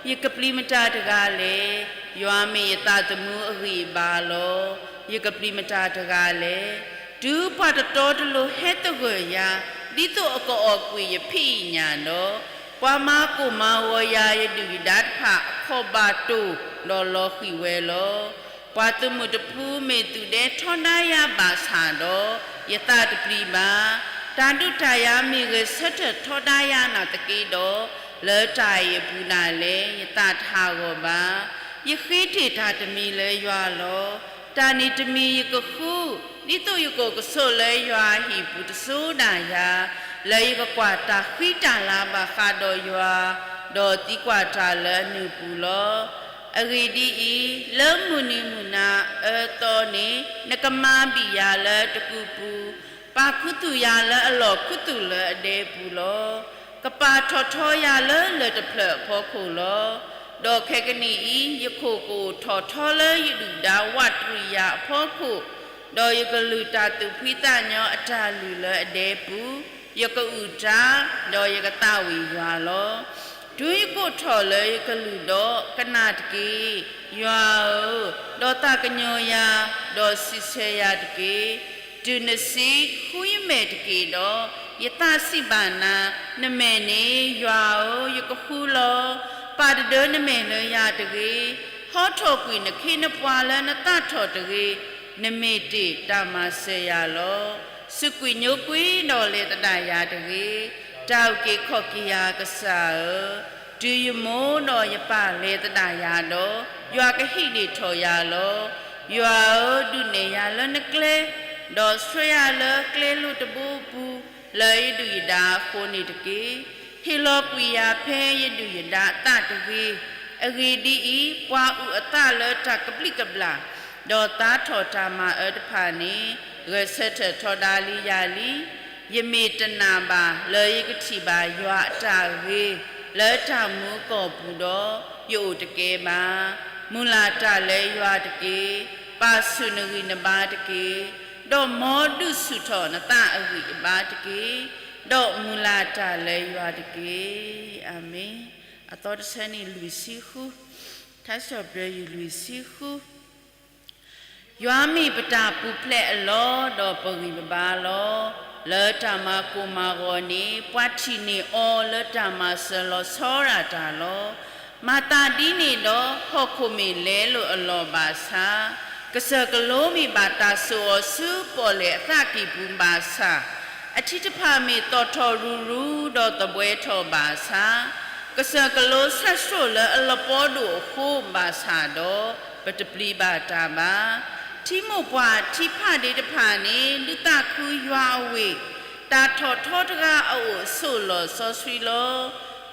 ၤ. ယကပျံၤမတၤတဂၤလဲၣ်. ယွၤမ့ၢ်ယသးသမူအဂံၢ်အဘါလီၤ. ယကပျံၤမတၤတဂၤလဲၣ်. တုၤပှၤတတီတလိၤဟဲသဂၢၢ်ယၤ, ဒ်သိးအကအီၣ်ကွံာ်ယဖံးအံၣ်ညၣ်ဒီး, ပှၤမၤကိၢ်မၤဂီၤယၤယဒုၣ်ယဒါတဖၣ်အခီၣ်ဘၣ်တိၢ်ဒီးလီၤဃံၤဝဲလီၤ. ပှၤသုးမုၢ်တဖုမ့ၢ်သူၣ်ဒဲထီဒါယၤဘၣ်ဆၣ်ဒီး, ယသးတပျံၤဘၣ်. တၢ်ဒုးတၢ်ယၤမ့ၢ်ဂဲၤဆၢထၢၣ်ထီဒါယၤနာ်သက့ဒီး, လၢတၢ်အံၤအပူၤဒၣ်လဲာ် ယသးတဟးဂီၤဘၣ်. ယဃ့တ့ၢ်တၢ်တမံၤလၢယွၤလီၤ. တၢ်န့ၣ်တမံၤယကဃု, ဒ်သိးယကအိၣ်ကဆိးလၢယွၤအဟံၣ်ပူၤတစိၤဒၣ်ယၤ, လၢယကကွၢ်တၢ်ဃံတၢ်လၤဘၣ်ဃးဒီးယွၤ, ဒီးသံကွၢ်တၢ်လၢအနုာ်ပူၤလီၤ. အဂ့ၢ်ဒ်အံၤ, လၢမုၢ်နံၤမုၢ်နၤအၢသီန့ၣ်, နကမၤဘံၣ်ယၤလၢတကုးပူၤ, ပာ်ခူသူၣ်ယၤလၢအလီၢ်ခူသူၣ်လၢအဒဲပူၤလီၤ. ကပာ်ထီၣ်ထီယၤလၢလၢၢ်တဖျၢၣ်အဖီခိၣ်လီၤ. ဒီးခဲကနံၣ်အံၤ, ယခိၣ်ကအိၣ်ထီၣ်ထီလၢယဒုၣ်ဒါဝးတရံးယၤအဖီခိၣ်, ဒီးယကလုၢ်တၢ်သူၣ်ဖှံသးညီအတၢ်လုၢ်လၢအဒဲပူၤ, ယကအုၣ်တၢ်, ဒီးယကသးဝံၣ်ယွၤလီၤ. တုၤယကိးထီၣ်လၢယကလုၢ်ဒီး, ကနၣ်တက့ၢ်, ယွၤဧၢ, ဒီးသးကညီၤယၤ, ဒီးစံးဆၢယၤတက့ၢ်. တုၤနစံး, ဃုယမဲာ်တက့ၢ်ဒီး, ယသးစံးဘၣ်နၤ, နမဲာ်န့ၣ်, ယွၤဧၢ, ယကဃုလီၤ. ပာ်တဒၢနမဲာ်လၢယၤတဂ့ၤ. ဟီထီၣ်ကွံာ်နခ့နပှၤလၢနသးထီၣ်တဂ့ၤ. နမ့ၢ်တ့ၢ်တၢ်မၤစၢၤယၤလီၤ. စူးကွံာ်ညိကွံာ်ဒီးလဲၤသဒၣ်ယၤတဂ့ၤ. တၢ်အုၣ်က့ၤခီၣ်က့ၤယၤကစၢ်ဧၢ, တုၤယမိၢ်ဒီးယပၢ်လဲၤသဒၣ်ယၤဒီး, ယွၤကဟံးန့ၢ်ထီၣ်ယၤလီၤ. ယွၤဧၢ, ဒုးနဲၣ်ယၤလၢနကျဲ, ဒီးဆှၢယၤလၢကျဲလိၤတဘိပူၤ, လၢယဒုၣ်ယဒါအဃိန့ၣ်တက့ၢ်. ဟ့ၣ်လီၤကွံာ်ယၤဖဲယဒုၣ်ယဒါအသးတဂ့ၤ. အဂ့ၢ်ဒ်အံၤ, ပှၤအုၣ်အသးလၢတၢ်ကဘျံးကဘျၣ်, ဒီးသါထီၣ်တၢ်မၤအၢတဖၣ်န့ၣ်, ဂဲၤဆၢထၢၣ်ထီဒါလံယၤလံ. ယမ့ၢ်တနာ်ဘၣ်လၢယကထံၣ်ဘၣ်ယွၤအတၢ်ဂ့ၤ လၢတၢ်မူကီၢ်ပူၤဒီး, ယအိၣ်တကဲဘၣ်. မုၢ်လၢ်တၢ်လၢယွၤတက့ၢ်. ပာ်ဆူၣ်နဂံၢ်နဘါတက့ၢ်. ဒီးမ်ဒုးဆူၣ်ထီၣ်နသးအဂံၢ်အဘါတက့ၢ်. ဒီးမုၢ်လၢ်တၢ်လၢယွၤတက့ၢ်. အၤမ့ၣ်. အသီတဆၢန့ၣ်လွံၢ်ဆံဃု, ထါစံးထီၣ်ပတြၢၤ ယူၢ်လွံၢ်ဆံဃု. ယွၤမ့ၢ်ပတၢ်ပူၤဖျဲးအလီၢ်, ဒီးပဂံၢ်ပဘါလီၤ. လၢတၢ်မၤကိၢ်မၤဂီၤန့ၣ်, ပှၤထံၣ်န့ၢ်အီၤလၢတၢ်မၤစၢၤလီၤဆီဒၣ်တၢ်လီၤ. မၤသးဒ်န့ၣ်ဒီး, ဟီၣ်ခိၣ်မ့ၢ်လဲလိာ်အလီၢ်ဘၣ်ဆၣ်, ကစၢၢ်ကလိမ့ၢ်ဘၣ်တၢ်စိာ်အီၤဆူပီၣ်လဲၣ်အသးကံၢ်ပူၤဘၣ်ဆၣ်, အထံတဖၣ်မ့ၢ်သီၣ်ထီၣ်ရူၤရူၤ, ဒီးသဘှဲထီၣ်ဘၣ်ဆၣ်, ကစၢၢ်ကလိဆၣ်ဆိၣ်လၢအလပီဒိၣ်အဃိဘၣ်ဆၣ်ဒီး, ပတပျံၤဘၣ်တၢ်ဘၣ်. ထံမိၢ်ပှၢ်ထံဖးဒ့တဖၣ်န့ၣ်, ဒုးသးခုယွၤအဝ့ၢ်, တၢ်ထီၣ်ထီတဂၤအအိၣ်အဆိးလီၢ်စီဆှံလီၤ.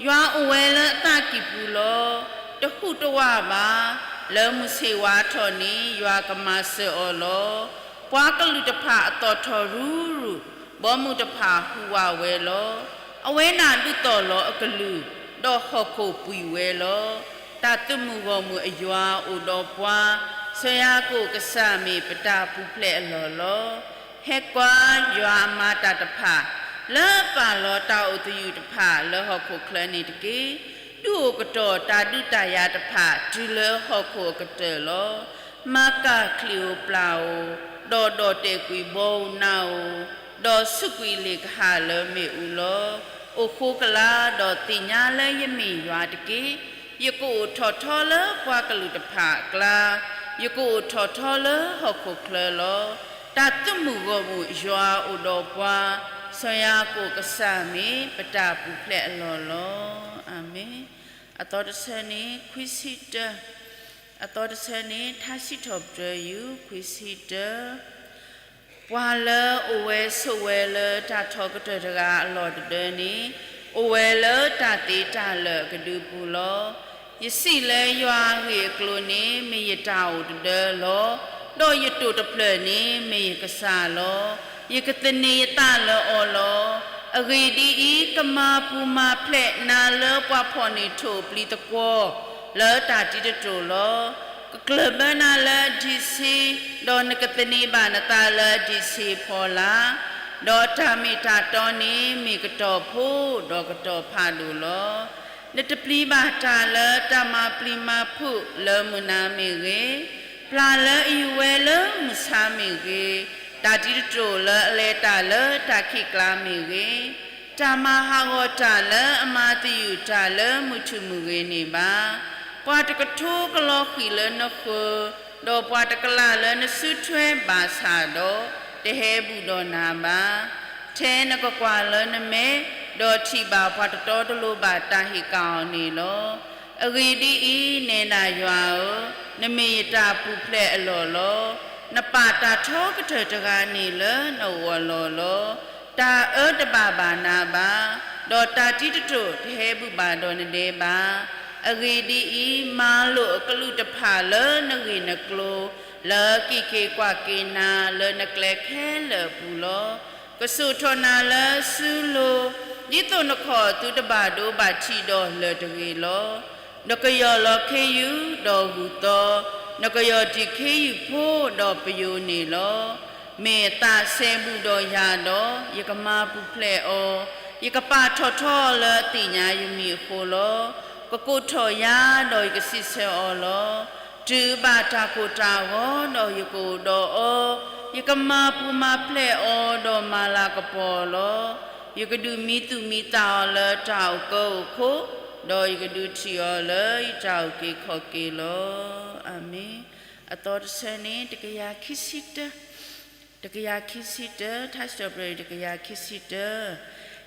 ယွၤအိၣ်ဝဲလၢအသးကံၢ်ပူၤလီၤ. တဟူးတဝးဘၣ်. လၢမုၢ်ဆ့ၣ်ဝါထီၣ်န့ၣ်, ယွၤကမၤစၢၤအီၤလီၤ. ပှၤကလုာ်တဖၣ်အသီၣ်ထီၣ်ရူၤရူၤ, ဘီမုၢ်တဖၣ်ဟူးဝးဝဲလီၤ. အဝဲဒၣ်ဒုးသီၣ်လီၤအကလုၢ်, ဒီးဟီၣ်ခိၣ်ပှံၤဝဲလီၤ. တၢ်သုးမုၢ်ဂီၢ်မုၢ်အယွၤအိၣ်ဒီးပှၤ, စီၤယၤကိာ်ကစၢ်မ့ၢ်ပတၢ်ပူၤဖျဲးအလီၢ်လီၤ. ဟဲကွၢ်, ယွၤအမၤတၢ်တဖၣ်, လၢပာ်လီၤတၢ်အိၣ်သယုၢ်တဖၣ်လၢဟီၣ်ခိၣ်ချၢန့ၣ်တက့ၢ်. ဒုးအိၣ်ကတီၢ်တၢ်ဒုးတၢ်ယၤတဖၣ်တုၤလၢဟီၣ်ခိၣ်အကတၢၢ်လီၤ. မၤကၢ်ချံၣ်ဧိၤပျၢ်ဧိၤ, ဒီးဒီၣ်တဲာ်ကွံာ်ဘီဧိၤနးဧိၤ, ဒီးစူးကွံာ်လ့ၣ်ကဟၣ်လၢမ့ၣ်အူလီၤ. အိၣ်ဃိကလာ်, ဒီးသ့ၣ်ညါလၢယမ့ၢ်ယွၤတက့ၢ်. ယကအိၣ်ထီၣ်ထီလၢပှၤကလုာ်တဖၣ်အကျါ, ယကအိၣ်ထီၣ်ထီလၢဟီၣ်ခိၣ်ချၢလီၤ. တၢ်သုးမုၢ်ဂီၢ်မုၢ်ယွၤအိၣ်ဒီးပှၤ, စီၤယၤကိာ်ကစၢ်မ့ၢ်ပတၢ်ပူၤဖျဲးအလီၢ်လီၤ. အၤမ့ၣ်. အသီတဆၢန့ၣ်ခွံဆံတၢ, အသီတဆၢန့ၣ် ထါစံးထီၣ်ပတြၢၤ ယူၢ်ခွံဆံတၢ. ပှၤလၢအိၣ်ဝဲဆိးဝဲလၢတၢ်ထီကတၢၢ်တဂၤအလီၢ်တဒၢန့ၣ်, အိၣ်ဝဲလၢတၢ်သ့တၢ်လၢာ်အကဒုပူၤလီၤ. ယစံးလၢယွၤအဂ့ၢ်အကျိၤန့ၣ်, မ့ၢ်ယတၢ်အိၣ်တဒၢလီၤ. ဒီးယတိာ်တဖျၢၣ်န့ၣ်, မ့ၢ်ယကစၢ်လီၤ. ယကသန့ၤယသးလၢအီၤလီၤ. အဂ့ၢ်ဒ်အံၤ, ကမၤပူၤမၤဖျဲးနၤလၢပှၤဖီၣ်န့ၢ်ထိၣ်အပျံၤသကွီၤ လၢတၢ်တံတတိၢ်လီၤ. ကကျၢၢ်ဘၢနၤလၢအဒံးဆှံ, ဒီးနကသန့ၤဘၣ်နသးလၢအဒံးဆှံအဖီလာ်, ဒီးတၢ်မ့ၢ်တၢ်တီန့ၣ် မ့ၢ်ကတီၤဖိဒီးကတီၤဖးဒိၣ်လီၤ. နတပျံၤဘၣ်တၢ်လၢတၢ်မၤပျံၤမၤဖုးလၢမုၢ်နၤမ့ၢ်ဂ့ၤ, ပျၢ်လၢအယူၤဝဲလၢမုၢ်ဆါမ့ၢ်ဂ့ၤ, တၢ်တံတတိၢ်လၢအလဲၤတၢ်လၢတၢ်ခံးကျါမ့ၢ်ဂ့ၤ, တၢ်မၤဟးဂီၤတၢ်လၢအမၤသယုၢ်တၢ်လၢမုၢ်ထူၣ်မုၢ်ဂ့ၤန့ၣ်ဘၣ်. ပှၤတကထိကလီၤဃံၣ်လၢနဃၢၤ, ဒီးပှၤတကလးလၢနစုထွဲဘၣ်ဆၣ်ဒီး, တဟဲဘူၣ်ဒီးနၤဘၣ်. ထဲနကကွၢ်လၢနမဲာ်, ဒီးထံၣ်ဘၣ်ပှၤတတီတလိၤဘၣ်တၢ်ဟ့ၣ်ကၣ်အီၤန့ၣ်လီၤ. အဂ့ၢ်ဒ်အံၤ, နဲဒၣ်ယွၤဧၢ, နမ့ၢ်ယတၢ်ပူၤဖျဲးအလီၢ်လီၤ. နပာ်တၢ်ထီကတၢၢ်တဂၤန့ၣ်လၢနအိၣ်အလီၢ်လီၤ. တၢ်အၢတဘၣ်ဘၣ်နၤဘၣ်, ဒီးတၢ်တံတတိၢ်တဟဲဘူၣ်ဘၣ်ဒီးနဒဲဘၣ်. အဂ့ၢ်ဒ်အံၤ, မၤလိာ်အကလူးတဖၣ်လၢနဂ့ၢ်နကျိၤ, လၢကံၣ်က့ၤကွၢ်က့ၤနၤလၢနကျဲခဲလၢာ်အပူၤလီၤ. ကစိာ်ထီၣ်နၤလၢစုလိၤ, ဒ်သိးနခီၣ်သုတဘၣ်ဒိဘၣ်ထံးဒီးလၢၤတဂ့ၤလီၤ. နကယီၢ်လီၤခ့ယုၢ်ဒီးဂုၢ်သီ, နကယီၢ်တံၢ်ခ့ယုၢ်ဖိဒီးပယိၤန့ၣ်လီၤ. မ့ၢ်အသးစဲဘူးဒီးယၤဒီး, ယကမၤပူၤဖျဲးအီၤ, ယကပာ်ထီၣ်ထီအီၤလၢအသ့ၣ်ညါယမံၤအဃိလီၤ. ကကိးထီၣ်ယၤဒီးယကစံးဆၢအီၤလီၤ. တုၤအဘၣ်တၢ်ကိၢ်တၢ်ဂီၤဒီးယကအိၣ်ဒီးအီၤ, ယကမၤပူၤမၤဖျဲးအီၤဒီးမၤလၤကပီၤအီၤလီၤ. ယကဒုးမံသူၣ်မံသးအီၤလၢတၢ်အိၣ်ကၢအိၣ်ခိၣ်, ဒီးယကဒုးထံၣ်အီၤလၢယတၢ်အုၣ်က့ၤခီၣ်က့ၤလီၤ. အၤမ့ၣ်. အသီတဆၢန့ၣ် တကယၤခံဆံတၢ, တကယၤခံဆံတၢ, ထါစံးထီၣ်ပတြၢၤ တကယၤခံဆံတၢ.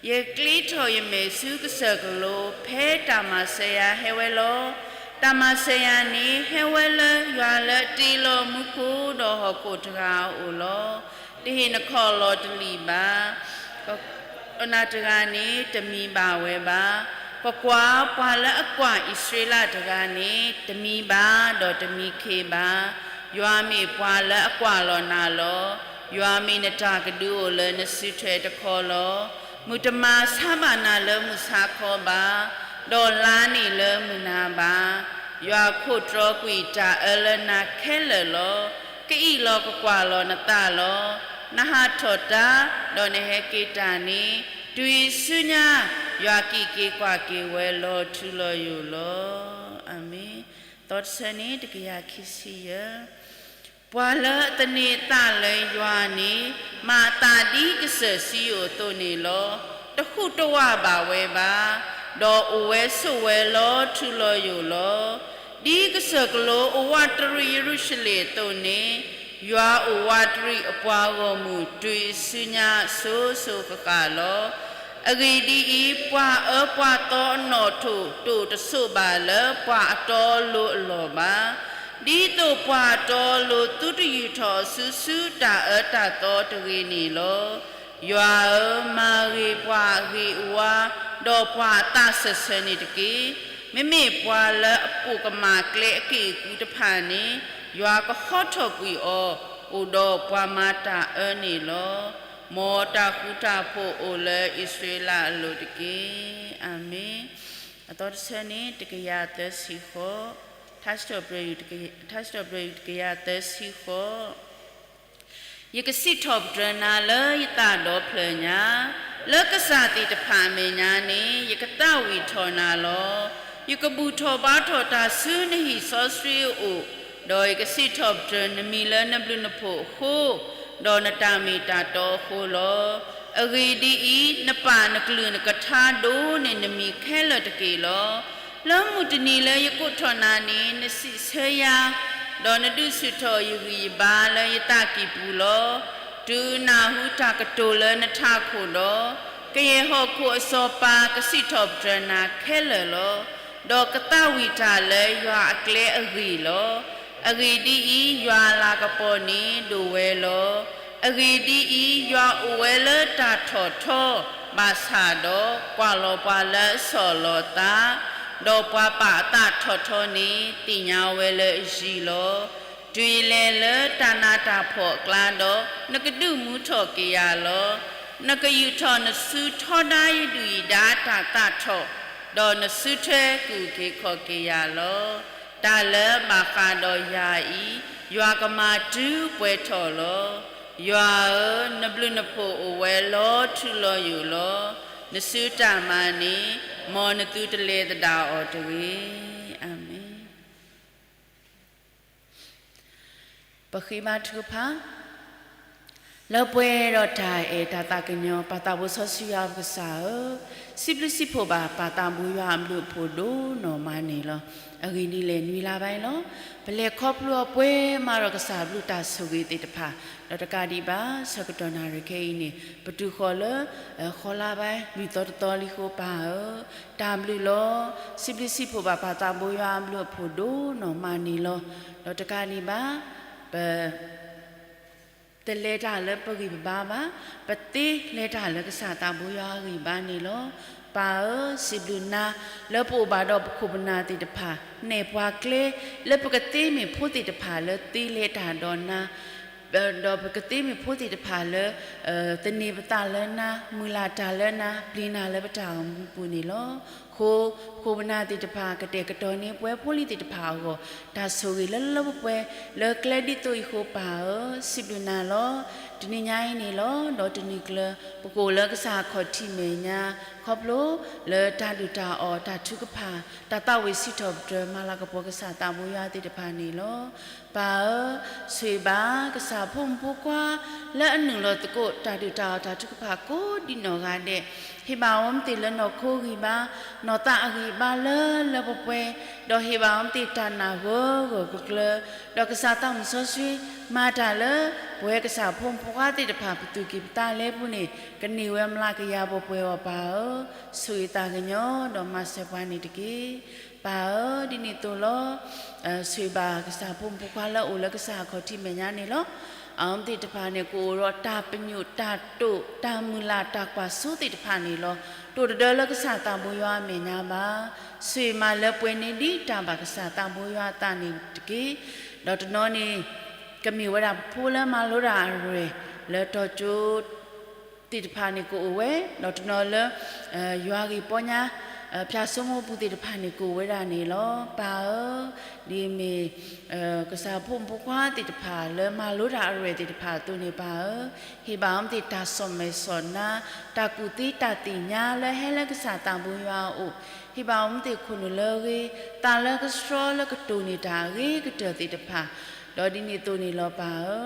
ယကျ့ထီၣ်ယမဲာ်ဆူကစၢၢ်ကလိ, ဖဲတၢ်မၤစၢၤယၤဟဲဝဲလီၤ. တၢ်မၤစၢၤယၤန့ၣ်ဟဲဝဲလၢယွၤလၢအတ့လီၤမူခိၣ်ဒီးဟီၣ်ခိၣ်တဂၤအအိၣ်လီၤ. တဟ့ၣ်နခီၣ်လီၤတလံာ်ဘၣ်. အနၢ်တဂၤန့ၣ် တမံဘၣ်ဝဲဘၣ်. ကွၢ်ကွၢ်, ပှၤလၢအကွၢ်အံၣ်စရ့လးတဂၤန့ၣ် တမံဘၣ်ဒီးတမံခ့ဘၣ်. ယွၤမ့ၢ်ပှၤလၢအကွၢ်လီၤနၤလီၤ. ယွၤမ့ၢ်နတၢ်ကဒုအိၣ်လၢနစုထွဲတခီလီၤ. မုၢ်တမၤဆါဘၣ်နၤလၢမုၢ်ဆါခီဘၣ်, ဒီးလါန့ၣ်လၢမုၢ်နၤဘၣ်. ယွၤခိးတြီကွံာ်တၢ်အၢလၢနၤခဲလၢာ်လီၤ. ကအံးလီၤကကွၢ်လီၤနသးလီၤ. နဟးထီၣ်တၢ်, ဒီးနဟဲက့ၤတၢ်န့ၣ်, တုၤအံၤဆူညါ, ယွၤကံၣ်က့ၤကွၢ်က့ၤဝဲလီၤထူလီၤယိာ်လီၤ. အၤမ့ၣ်. သီတဆၢန့ၣ် တကယၤခံဆံယဲၢ်. ပှၤလၢအသန့ၤအသးလၢယွၤန့ၣ်, မၤအသးဒ်ကစၢၢ်စံယိၣ်အသိးန့ၣ်လီၤ. တဟူးတဝးဘၣ်ဝဲဘၣ်, ဒီးအိၣ်ဝဲဆိးဝဲလီၤထူလီၤယိာ်လီၤ. ဒ်ကစၢၢ်ကလိအိၣ်ဝးတရံးယရူၤၡလ့ၣ်အသိးန့ၣ်, ယွၤအိၣ်ဝးတရံးအပှၤဂီၢ်မုၢ်တုၤအံၤဆူညါအစိၤစိၤဃၣ်ဃၣ်လီၤ. အဂ့ၢ်ဒ်အံၤ, ပှၤအၢပှၤသီအနီၣ်ထိၣ်တိၣ်တဆိးဘၣ်လၢပှၤအတီအလိၤအလီၢ်ဘၣ်. ဒ်သိးပှၤအတီအလိၤသုတယူာ်ထီၣ်အစုဆူတၢ်အၢတၢ်သီတဂ့ၤန့ၣ်လီၤ. ယွၤဧၢ, မၤဂ့ၤပှၤအဂ့ၤအဝါ, ဒီးပှၤအသးစၢၢ်ဆၢန့ၣ်တက့ၢ်. မ့မ့ၢ်ပှၤလၢအပိာ်ကမၣ်ကျဲအက့ၢ်အကူတဖၣ်န့ၣ်, ယွၤကဟီထီၣ်ကွံာ်အီၤ, အိၣ်ဒီးပှၤမၤတၢ်အၢန့ၣ်လီၤ. မ်တၢ်ဃူတၢ်ဖိးအိၣ်လၢအံၣ်စရ့လးအလိၤတက့ၢ်. အၤမ့ၣ်. အသီတဆၢန့ၣ် တကယၤသၢဆံဃိး, ထါစံးထီၣ်ပတြၢၤ, ထါစံးထီၣ်ပတြၢၤတကယၤသၢဆံဃိး. ယကစံးထီၣ်ပတြၢၤနၤလၢယသးဒီဖျၢၣ်ညါ, လၢကစၢ်သ့ၣ်တဖၣ်အမဲာ်ညါန့ၣ် ယကသးဝံၣ်ထီၣ်နၤလီၤ. ယကဘူၣ်ထီၣ်ဘါထီၣ်တၢ်ဆူနဟံၣ်စီဆှံအအိၣ်, ဒီးယကစံးထီၣ်ပတြၢၤနမံၤလၢနဘျုးနဖှိၣ်အဃိ, ဒီးနတၢ်မ့ၢ်တၢ်တီအဃိလီၤ. အဂ့ၢ်ဒ်အံၤ, နပာ်နကလုၢ်နကထါဒိၣ်န့ၢ်နမံၤခဲလၢာ်တက့ၢ်လီၤ. လၢမုၢ်တနံၤလၢယကိးထီၣ်နၤန့ၣ် နစံးဆၢယၤ, ဒီးနဒုးဆူၣ်ထီၣ်ယဂံၢ်ယဘါလၢယသးကံၢ်ပူၤလီၤ. တုၤနၢ်ဟူတၢ်ကတိၤလၢနထးခိၣ်ဒီး, ကယဲၢ်ဟီၣ်ခိၣ်အစီၤပၤကစံးထီၣ်ပတြၢၤနၤခဲလၢာ်လီၤ. ဒီးကသးဝံၣ်တၢ်လၢယွၤအကျဲအဂ့ၢ်လီၤ. အဂ့ၢ်ဒ်အံၤ, ယွၤအလၤကပီၤန့ၣ်ဒိၣ်ဝဲလီၤ. အဂ့ၢ်ဒ်အံၤ, ယွၤအိၣ်ဝဲလၢတၢ်ထီၣ်ထီ, ဘၣ်ဆၣ်ဒီးကွၢ်လီၤပှၤလၢအဆီၣ်လီၤအသး, ဒီးပှၤပာ်အသးထီၣ်ထီန့ၣ် သ့ၣ်ညါဝဲလၢအယံၤလီၤ. တုၤယလဲၤလၢတၢ်နးတၢ်ဖှီၣ်အကျါဒီး, နကဒုးမူထီၣ်က့ၤယၤလီၤ. နကယူာ်ထီၣ်နစုထီဒါယဒုၣ်ယဒါအတၢ်သးထီၣ်, ဒီးနစုထွဲကူၣ်က့ၤခီၣ်က့ၤယၤလီၤ. တၢ်လၢဘၣ်ဃးဒီးယၤအံၤ, ယွၤကမၤတုၤပှဲၤထီၣ်လီၤ. ယွၤဧၢ, နဘျုးနဖှိၣ်အိၣ်ဝဲလီၤထူလီၤယိာ်လီၤ. နစုတၢ်မၤန့ၣ်, မ်နသုတလဲၤသဒၣ်အီၤတဂ့ၤ. အၤမ့ၣ်. ပဃ့ဘါထုကဖၣ်. လၢပှဲၤဒီးတၢ်အဲၣ်တၢ်သးကညီၤ ပၢ်သးဘိစီဆှံယွၤပကစၢ်ဧၢ, စံးဘျုးစံးဖှိၣ်ဘၣ်ပၢ်သးဘိယွၤအဘျုးအဖှိၣ်ဒိၣ်နီၢ်မးန့ၣ်လီၤ. အဂ့ၢ်ဒ်လဲၣ် နွံလါဘၣ်လီၤ. ပလဲၤခီဖျိအီၤပှဲၤမးဒီးကစၢ်အဘျုးတၢ်ဆိၣ်ဂ့ၤသ့ၣ်တဖၣ်, ဒီးတကးဒံးဘၣ် ဆၢကတီၢ်နၣ်ရံၣ်ခဲအံၤန့ၣ် ပတုၤဃီၤလၢ ဃီလါဘၣ် လွံၢ်သီတသီလံအဃိ ပၢ်ဧၢ, တၢ်ဘျုးလီၤ. စံးဘျုးစံးဖှိၣ်ဘၣ်ပၢ်သးဘိယွၤအဘျုးအဖှိၣ်ဒိၣ်နီၢ်မးန့ၣ်လီၤ. ဒီးတကးဒံးဘၣ် ပ တလဲၤတၢ်လၢပဂံၢ်ပဘါဘၣ်, ပသ့လဲၤတၢ်လၢကစၢ်သးဘိယွၤအဂံၢ်ဘါန့ၣ်လီၤ. ပၢ်ဧၢ, စံးဘျုးနၤ လၢပအိၣ်ဘၣ်ဒီးပခိၣ်ပနၢ်သ့ၣ်တဖၣ်, နဲၣ်ပှၤကျဲ လၢပကသ့မ့ၢ်ဖိသ့ၣ်တဖၣ်လၢသ့လဲၤတၢ်ဒီးနၤ ဒီးပကသ့မ့ၢ်ဖိသ့ၣ်တဖၣ်လၢ သန့ၤပသးလၢနၤ, မုၢ်လၢ်တၢ်လၢနၤ, ပျံၤနၤလၢပတၢ်အိၣ်မူပူၤန့ၣ်လီၤ. အဃိ ပခိၣ်ပနၢ်သ့ၣ်တဖၣ် ကတဲာ်ကတီၤန့ၢ်ပှၤဖိလံၤသ့ၣ်တဖၣ်အဂီၢ် တၢ်ဆိၣ်ဂ့ၤလၢလၢပှဲၤပှဲၤ လၢကျဲဒ်သိးအံၤအဃိ ပၢ်ဧၢ, စံးဘျုးနၤလီၤ. တနံၤညါအံၤန့ၣ်လီၤ, ဒီးတနံၤကျၢၤ ပကအိၣ်လၢကစၢ်အခီၣ်ထံးမဲာ်ညါ ခီဖျိလၢတၢ်ဒုၣ်တၢ်အီၣ် တၢ်ထုကဖၣ် တၢ်သးဝံၣ်စံးထီၣ်ပတြၢၤ မၤလၤကပီၤကစၢ်သးဘိယွၤသ့ၣ်တဖၣ်န့ၣ်လီၤ. ပၢ်ဧၢ, ဆိၣ်ဂ့ၤဘၣ်ကစၢ်ဖိမုၣ်ဖိခွါ လၢအနုာ်လီၤသကိး တၢ်ဒုၣ်တၢ်အီၣ်တၢ်ထုကဖၣ်ကိးဒံးနီၢ်ဂၤဒဲး, ဟ့ၣ်ဘၣ်အီၤမ့ၢ်သ့ၣ်လၢနီၢ်ခိဂံၢ်ဘါ, နီၢ်သးအဂံၢ်ဘါလၢလၢပှဲၤပှဲၤ, ဒီးဟ့ၣ်ဘၣ်အီၤမ့ၢ်သ့ၣ်တၢ်နာ်ဂၢၢ်ဂၢၢ်ကျၢၤကျၢၤ, ဒီးကစၢ်သးမုၣ်စီဆှံ မၤတၢ်လၢ ပဝဲကစၢ်ဖိမုၣ်ဖိခွါသ့ၣ်တဖၣ် ပသူၣ်ကံၢ်ပသးလဲပူၤန့ၣ် ကန့ၢ်ဝဲမျးကယၤပှဲၤပှဲၤအီၤ ပၢ်ဧၢ, ဆိၣ်ဂ့ၤသးကညီၤ ဒီးမၤစၢၤပှၤန့ၣ်တက့ၢ်. ပၢ်ဧၢ, ဒ်န့ၣ်အသိးလီၤ. ဆိၣ်ဂ့ၤဘၣ်ကစၢ်ဖိမုၣ်ဖိခွါလၢအအိၣ်လၢကစၢ်အခီၣ်ထံးမဲာ်ညါန့ၣ်လီၤ. အဝဲသ့ၣ်တဖၣ်န့ၣ် ကအိၣ်ဒီးတၢ်ပညိၣ်တၢ်တိာ် တၢ်မုၢ်လၢ်တၢ်ကွၢ်စိသ့ၣ်တဖၣ်န့ၣ်လီၤ. တအိၣ်တဒၢလၢကစၢ်သးဘိယွၤအမဲာ်ညါဘၣ်. ဆိၣ်ဂ့ၤမးလၢပှဲၤန့ၢ်ဒံးတၢ်ဘၣ်ကစၢ်သးဘိယွၤအသးန့ၣ်တက့ၢ်. ဒီးတနီၤန့ၣ် ကမ့ၢ်ဝဲဒၣ်ဖိလၢမၤလိတၢ်အရဲၣ် လၢတီၤကၠိ သ့ၣ်တဖၣ်န့ၣ်ကအိၣ်ဝဲ, ဒီးတနီၤလၢ ယွၤဂ့ၢ်ပီညါ ဖၠၣ်စိမိပူၤသ့ၣ်တဖၣ်န့ၣ်ကအိၣ်ဝဲဒၣ်န့ၣ်လီၤ. ပၢ်ဧၢ, ဒ်မ့ၢ် ကစၢ်ဖိမုၣ်ဖိခွါသ့ၣ်တဖၣ်လၢမၤလိတၢ်အရဲၣ်သ့ၣ်တဖၣ်အသိးန့ၣ် ပၢ်ဧၢ, ဟ့ၣ်ဘၣ်အဝဲသ့ၣ်တၢ်စီၣ်မဲာ်စီၣ်နါ, တၢ်ကူၣ်သ့တၢ်သ့ၣ်ညါလၢဟဲလၢကစၢ်သးဘိယွၤအအိၣ်, ဟ့ၣ်ဘၣ်အဝဲသ့ၣ်ခိၣ်နူာ်လၢအဂ့ၤ, သးလၢကဆှီလၢကတိၤန့ၢ်တၢ်အဂ့ၤကတၢၢ်သ့ၣ်တဖၣ်, ဒီးဒ်န့ၣ်အသိးန့ၣ်လီၤပၢ်ဧ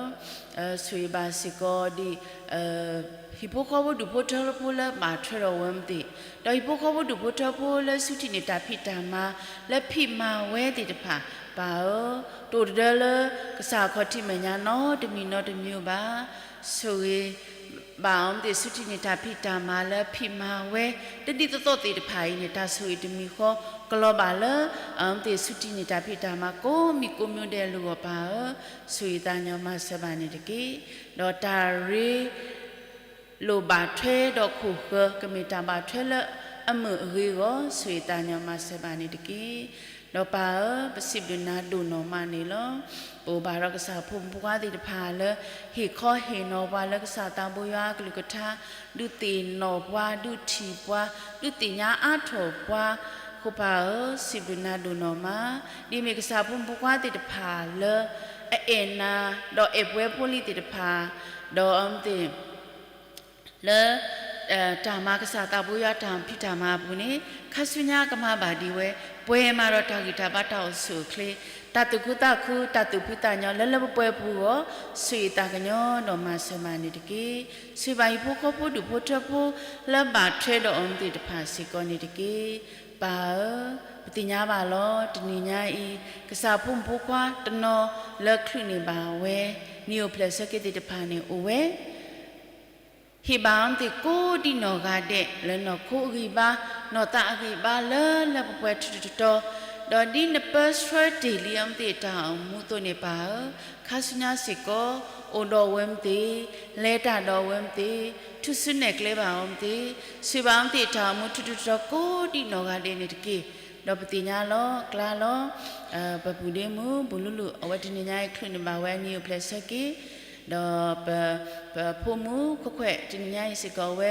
ၢ, ဆိၣ်ဂ့ၤဘၣ်စ့ၢ်ကီးဒ် ဟံၣ်ဖိဃီဖိဒူၣ်ဖိထၢဖိလၢဘၣ်ထွဲဒီးဝဲမသ့ၣ်, ဒီးဟံၣ်ဖိဃီဖိဒူၣ်ဖိထၢဖိလၢဆူထံၣ်န့ၢ်တၢ်ဖံးတၢ်မၤ လၢဖံးမၤဝဲသ့ၣ်တဖၣ်, ပၢ်ဧၢ, တအိၣ်တဒၢလၢကစၢ်အခီၣ်ထံးမဲာ်ညါနီတမံၤနီတမံၤဘၣ်. ဆိၣ်ဂ့ၤ ဘၣ်အဝဲသ့ၣ်ဆူထံၣ်န့ၢ်တၢ်ဖံးတၢ်မၤလၢဖံးမၤဝဲ တဒ်သိးသိးသ့ၣ်တဖၣ်အံၤန့ၣ် တၢ်ဆိၣ်ဂ့ၤတမံၤဃီ ကလီၤဘၣ်လၢ အဝဲသ့ၣ်ဆူထံၣ်န့ၢ်တၢ်ဖံးတၢ်မၤကိးမံၤကိးမျိုးဒဲးအလိၤအဂီၢ်ပၢ်ဧၢ, ဆိၣ်ဂ့ၤသးညီမၤစၢၤဘၣ်န့ၣ်တက့ၢ်. ဒီးတၢ်ရ့ လိာ်ဘၣ်ထွဲဒီးခိၣ်ဃၢၤ ကမ့ၢ်တၢ်ဘၣ်ထွဲလၢအမုာ်အဂ့ၤအဂီၢ် ဆိၣ်ဂ့ၤသးညီမၤစၢၤဘၣ်န့ၣ်တက့ၢ်. ဒီးပၢ်ဧၢ, ပစံးဘျုးနၤဒိၣ်နီၢ်မးန့ၣ်လီၤ. ပအိၣ်ဘၣ်ဒီးကစၢ်ဖိမုၣ်ဖိခွါသ့ၣ်တဖၣ်လၢ ဟ့ၣ်ခီဟ့ၣ်နီၤပှၤလၢကစၢ်သးဘိယွၤအကလုၢ်ကထါ, ဒုးသ့ၣ်နီၣ်ပှၤ, ဒုးထံၣ်ပှၤ, ဒုးသ့ၣ်ညါအါထီၣ်ပှၤ, အဃိပၢ်ဧၢ, စံးဘျုးနၤဒိၣ်နီၢ်မး, ဒ်မ့ၢ်ကစၢ်ဖိမုၣ်ဖိခွါသ့ၣ်တဖၣ်လၢ အအဲၣ်နၤ, ဒီးအဲၣ်ပှဲၤဖိလံၤသ့ၣ်တဖၣ်, ဒီးအဝဲသ့ၣ် လၢ တၢ်မၤကစၢ်သးဘိယွၤတၢ်ဖံးတၢ်မၤအပူၤန့ၣ် ခါဆူညါကမၤဘၣ်ဒံးဝဲ, ပှဲၤမးဒီးတၢ်ဂံၢ်တၢ်ဘါတၢ်အိၣ်ဆူၣ်အိၣ်ချ့, တၢ်သူၣ်ခုသးခု တၢ်သူၣ်ဖှံသးညီလၢလၢပှဲၤပှဲၤအပူၤအဂီၢ် ဆိၣ်ဂ့ၤသးကညီၤဒီးမၤစၢၤမၤန့ၣ်တက့ၢ်. ဆိၣ်ဂ့ၤဘၣ်ဟံၣ်ဖိဃီဖိဒူၣ်ဖိထၢဖိ လၢဘၣ်ထွဲဒီးအီၤသ့ၣ်တဖၣ်စ့ၢ်ကီးန့ၣ်တက့ၢ်. ပၢ်ဧၢ, ပသ့ၣ်ညါဘၣ်လီၤ တနံၤညါအံၤ ကစၢ်ဖိမုၣ်ဖိခွါတနီၤလၢချုးန့ၢ်ဘၣ်ဝဲ နံၣ်အိၣ်ဖျဲၣ်ဆၢက့ၤသ့ၣ်တဖၣ်န့ၣ်အိၣ်ဝဲ ဟ့ၣ်ဘၣ်အီၤသ့ၣ်ကိးဒံးနီၢ်ဂၤဒဲး လၢနီၢ်ခိအဂံၢ်ဘါ နီၢ်သးအဂံၢ်ဘါလၢလၢပှဲၤပှဲၤထူထူတီတီ, ဒီးဒ်နပၢဆှၢတ့ၢ်လံအီၤသ့ၣ်တၢ်အိၣ်မူအသိးန့ၣ်ပၢ်ဧၢ, ခါဆူညါစ့ၢ်ကီး အိၣ်ဒီးဝဲမသ့ၣ်, လဲၤတၢ်ဒီးဝဲမသ့ၣ်, ထူၣ်စုနဲၣ်ကျဲဘၣ်အီၤမသ့ၣ်, ဆိၣ်ဂ့ၤဘၣ်အီၤသ့ၣ်တၢ်အိၣ်မူထူထူတီတီကိးဒံးနီၢ်ဂၤဒဲးန့ၣ်တက့ၢ်. ဒီးပသ့ၣ်ညါလီၤကျါလီၤ ပပူၤဒ့မုၣ် ဘူးလူလူ အဝဲတနံၤညါအံၤချုးန့ၢ်ဘၣ်ဝဲနံၣ်အိၣ်ဖျဲၣ်ဆၢက့ၤ, ဒီး ပဖိမုၣ်ခိၣ်ခွဲး တနံၤညါအံၤစ့ၢ်ကီးအဝဲ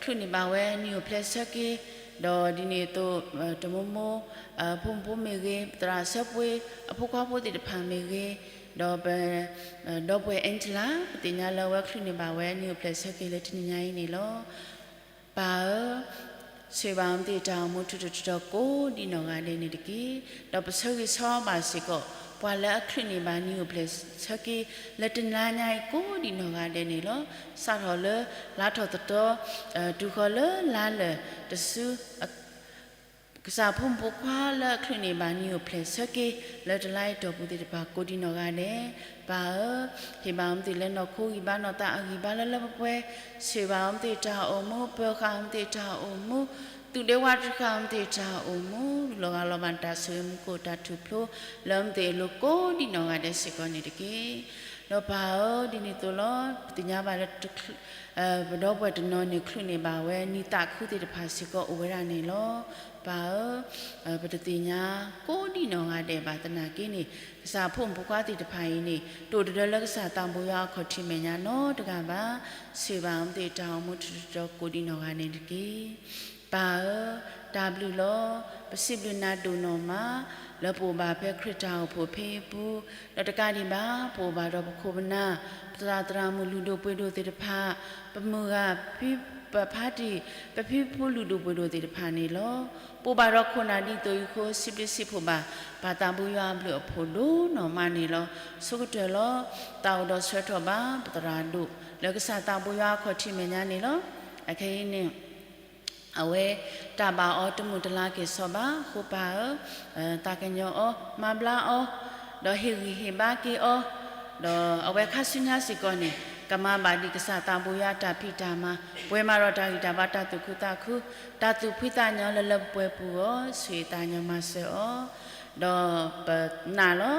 ချုးန့ၢ်ဘၣ်ဝဲနံၣ်အိၣ်ဖျဲၣ်ဆၢက့ၤ, ဒီးဒ်န့ၣ်အသိး တမိၢ်မိၢ် ဖိမုၣ်ဖိမ့ၢ်ဂ့ၤ, ပသရၣ်ဆၢပှ့ၤ အဖိခွါဖိသ့ၣ်တဖၣ်မ့ၢ်ဂ့ၤ, ဒီးပ ဒီပုၢ်ဝဲၢ် Angela ပသ့ၣ်ညါလၢအဝဲချုးန့ၢ်ဘၣ်ဝဲနံၣ်အိၣ်ဖျဲၣ်ဆၢက့ၤလၢတနံၤညါအံၤန့ၣ်လီၤ. ပၢ်ဧၢ, ဆိၣ်ဂ့ၤဘၣ်အီၤသ့ၣ်တၢ်အိၣ်မူထူထူတီတီကိးဒံးနီၢ်ဂၤဒဲးန့ၣ်တက့ၢ်. ဒီးပဆၢဂ့ၤဆၢဝါဘၣ်စ့ၢ်ကီး ပှၤလၢအချုးန့ၢ်ဘၣ်နံၣ်အိၣ်ဖျဲၣ်ဆၢက့ၤ လၢတနၤညါအံၤကိးဒံးနီၢ်ဂၤဒဲးန့ၣ်လီၤ. စးထီၣ်လၢလါထီၣ်သတီၤ တုၤဃီၤလၢလါလၢာ်တစု ကစၢ်ဖိမုၣ်ဖိခွါလၢအချုးန့ၢ်ဘၣ်နံၣ်အိၣ်ဖျဲၣ်ဆၢက့ၤ လၢတလါအံၤတီၢ်ပူၤသ့ၣ်တဖၣ်ကိးဒံးနီၢ်ဂၤဒဲး, ပၢ်ဧၢ, ဟ့ၣ်ဘၣ်အီၤသ့ၣ်လၢနီၢ်ခိဂံၢ်ဘါနီၢ်သးအဂံၢ်ဘါလၢလၢပှဲၤပှဲၤ, ဆိၣ်ဂ့ၤဘၣ်အီၤသ့ၣ်တၢ်အိၣ်မူ ပၢၤဃာ်အီၤသ့ၣ်တၢ်အိၣ်မူ, သူၣ်ဒ့ဝးတဃာ်အီၤသ့ၣ်တၢ်အိၣ်မူ, လီၤဂာ်လီၤဘၣ်တၢ်ဆိၣ်ဂ့ၤမူခိၣ်တၢ်ထူၣ်ဖျိ လၢအီၤသ့ၣ်အလိၤကိးဒံးနီၢ်ဂၤဒဲးစ့ၢ်ကီးန့ၣ်တက့ၢ်. ဒီးပၢ်ဧၢ, ဒ်န့ၣ်အသိးလီၤ ပသ့ၣ်ညါဘၣ်လၢ ပဒီပုၢ်ဝဲၢ်တနီၤန့ၣ် ချုးန့ၢ်ဘၣ်ဝဲနံၣ်သးခုသ့ၣ်တဖၣ်စ့ၢ်ကီးအိၣ်ဝဲဒၣ်န့ၣ်လီၤ. ပၢ်ဧၢ, ပတသ့ၣ်ညါကိးဒံးနီၢ်ဂၤဒဲးဘၣ်သနာ်က့န့ၣ် ကစၢ်ဖိမုၣ်ဖိခွါသ့ၣ်တဖၣ်အံၤန့ၣ် တအိၣ်တဒၢလၢကစၢ်သးဘိယွၤအခီၣ်ထံးမဲာ်ညါနီတဂၤဘၣ်. ဆိၣ်ဂ့ၤဘၣ်အီၤသ့ၣ်တၢ်အိၣ်မူထူထူတီတီကိးဒံးနီၢ်ဂၤန့ၣ်တက့ၢ်. ပၢ်ဧၢ, တၢ်ဘျုးလီၤ. ပစံးဘျုးနၤဒိၣ်နီၢ်မး လၢပအိၣ်ဘၣ်ဖဲခရံာ်တၢ်အိၣ်ဖှိၣ်ဖဲအံၤအပူၤ, ဒီးတကးဒံးဘၣ် ပအိၣ်ဘၣ်ဒီးပခိၣ်ပနၢ် ပသရၣ်သရၣ်မုၣ်လုၢ်ဒိၣ်ပှ့ၤဒိၣ်သ့ၣ်တဖၣ်, ပမုၢ်ဂၤ ပဖါတံၢ် ပဖံဖုလုၢ်ဒိၣ်ပှ့ၤဒိၣ်သ့ၣ်တဖၣ်န့ၣ်လီၤ. ပအိၣ်ဘၣ်ဒီးခိၣ်နၢ်ဒ်သိးအံၤအဃိ စံးဘျုးစံးဖှိၣ်ဘၣ် ပၢ်သးဘိယွၤအဘျုးအဖှိၣ်ဒိၣ်နီၢ်မးန့ၣ်လီၤ. ဆိကတၢၢ်လီၤ. သးအိၣ်ဒီးဆၢထီၣ်ဘၣ် ပသရၣ်ဒိၣ် လၢကစၢ်သးဘိယွၤအခီၣ်ထံးမဲာ်ညါန့ၣ်လီၤ. အခဲအံၤန့ၣ် အဝဲ တၢ်ဘၣ်အီၤတမုာ်တလၤက့ၤစီၤဘၣ် အဃိပၢ်ဧၢ, သးကညီၤအီၤ မၤဘျါအီၤ, ဒီးဟ့ၣ်ဂံၢ်ဟ့ၣ်ဘါက့ၤအီၤ, ဒီးအဝဲခါဆူညါစ့ၢ်ကီးန့ၣ် ကမၤဘၣ်ဒံးကစၢ်သးဘိယွၤအတၢ်ဖံးတၢ်မၤ, ပှဲၤမးဒီးတၢ်ဂံၢ်တၢ်ဘါတၢ်သူၣ်ခုသးခု, တၢ်သူၣ်ဖှံသးညီလၢလၢပှဲၤပူၤအဂီၢ် ဆိၣ်ဂ့ၤသးညီမၤစၢၤအီၤ, ဒီးပနာ်လီၤ.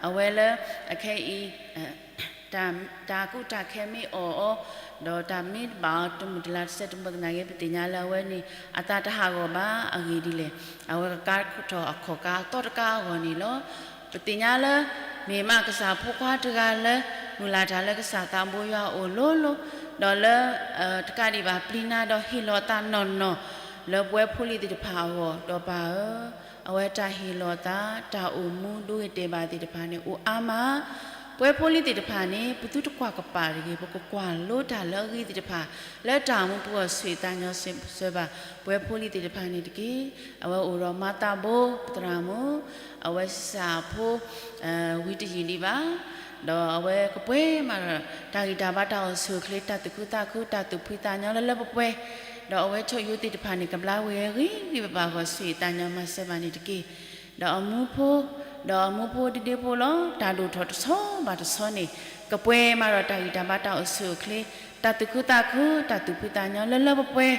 အဝဲလၢ အခဲအံၤ တၢ်ကူတၢ်ခဲမ့ၢ်အိၣ်အီၤ, ဒီးတၢ်မ့ၢ်တဘၣ်အီၤတမုာ်တလၤတစဲးတမုာ်သနာ်က့ ပသ့ၣ်ညါလၢအဝဲန့ၣ် အသးတဟးဂီၤဘၣ်အဂ့ၢ်ဒ်လဲၣ်. အဝဲကကါထီၣ်အခီၣ်ကါအသီတကါအဂီၢ်န့ၣ်လီၤ. ပသ့ၣ်ညါလၢ မ့ၢ်မးကစၢ်ဖိခွါတဂၤလၢ မုၢ်လၢ်တၢ်လၢကစၢ်သးဘိယွၤအအိၣ်လိၤလိၤ, ဒီးလၢ တကးဒံးဘၣ်ပျံၤနၤဒီးဟ့ၣ်လီၤအသးနီၢ်နီၢ် လၢပဝဲဖိလံၤသ့ၣ်တဖၣ်အဂီၢ် ဒီးပၢ်ဧၢ, အဝဲတၢ်ဟ့ၣ်လီၤသး တၢ်အိၣ်မူဒိဂ့ၤတဲာ်ဘၣ်သ့ၣ်တဖၣ်န့ၣ် အိၣ်အါမး ပဝဲဖိလံၤသ့ၣ်တဖၣ်န့ၣ် ပသုတကွၢ်ကပၤတဂ့ၤ, ပကကွၢ်လိတၢ်လၢအဂ့ၤသ့ၣ်တဖၣ် လၢတၢ်အိၣ်မူပူၤအဂီၢ် ဆိၣ်ဂ့ၤသးညီမၤစၢၤဘၣ် ပဝဲဖိလံၤသ့ၣ်တဖၣ်န့ၣ်တက့ၢ်. အဝဲအိၣ်ဒီးမၤသးဘိ ပသရၣ်မုၣ်, အဝဲဆံးစၢ်ဖိ ဝံတယံာ်ဒံးဘၣ်, ဒီးအဝဲကပှဲၤမးဒီး တၢ်ဂံၢ်တၢ်ဘါတၢ်အိၣ်ဆူၣ်အိၣ်ချ့ တၢ်သူၣ်ခုသးခု တၢ်သူၣ်ဖှံသးညီလၢလၢပှဲၤပှဲၤ, ဒီးအဝဲဆိယိၤသ့ၣ်တဖၣ်န့ၣ် ကဘျါဝဲဂ့ၤဂ့ၤဘၣ်ဘၣ်အဂီၢ် ဆိၣ်ဂ့ၤသးညီမၤစၢၤဘၣ်န့ၣ်တက့ၢ်. ဒီးအမူဖိ, ဒီးအမူဖိဒ့ဒ့ဖိလီၤ. တၢ်ဒိၣ်ထီၣ်တဆီဘၣ်တဆီန့ၣ် ကပှဲၤမးဒီးတၢ်ဂံၢ်တၢ်ဘါတၢ်အိၣ်ဆူၣ်အိၣ်ချ့, တၢ်သူၣ်ခုသးခု တၢ်သူၣ်ဖှံသးညီလၢလၢပှဲၤပှဲၤ,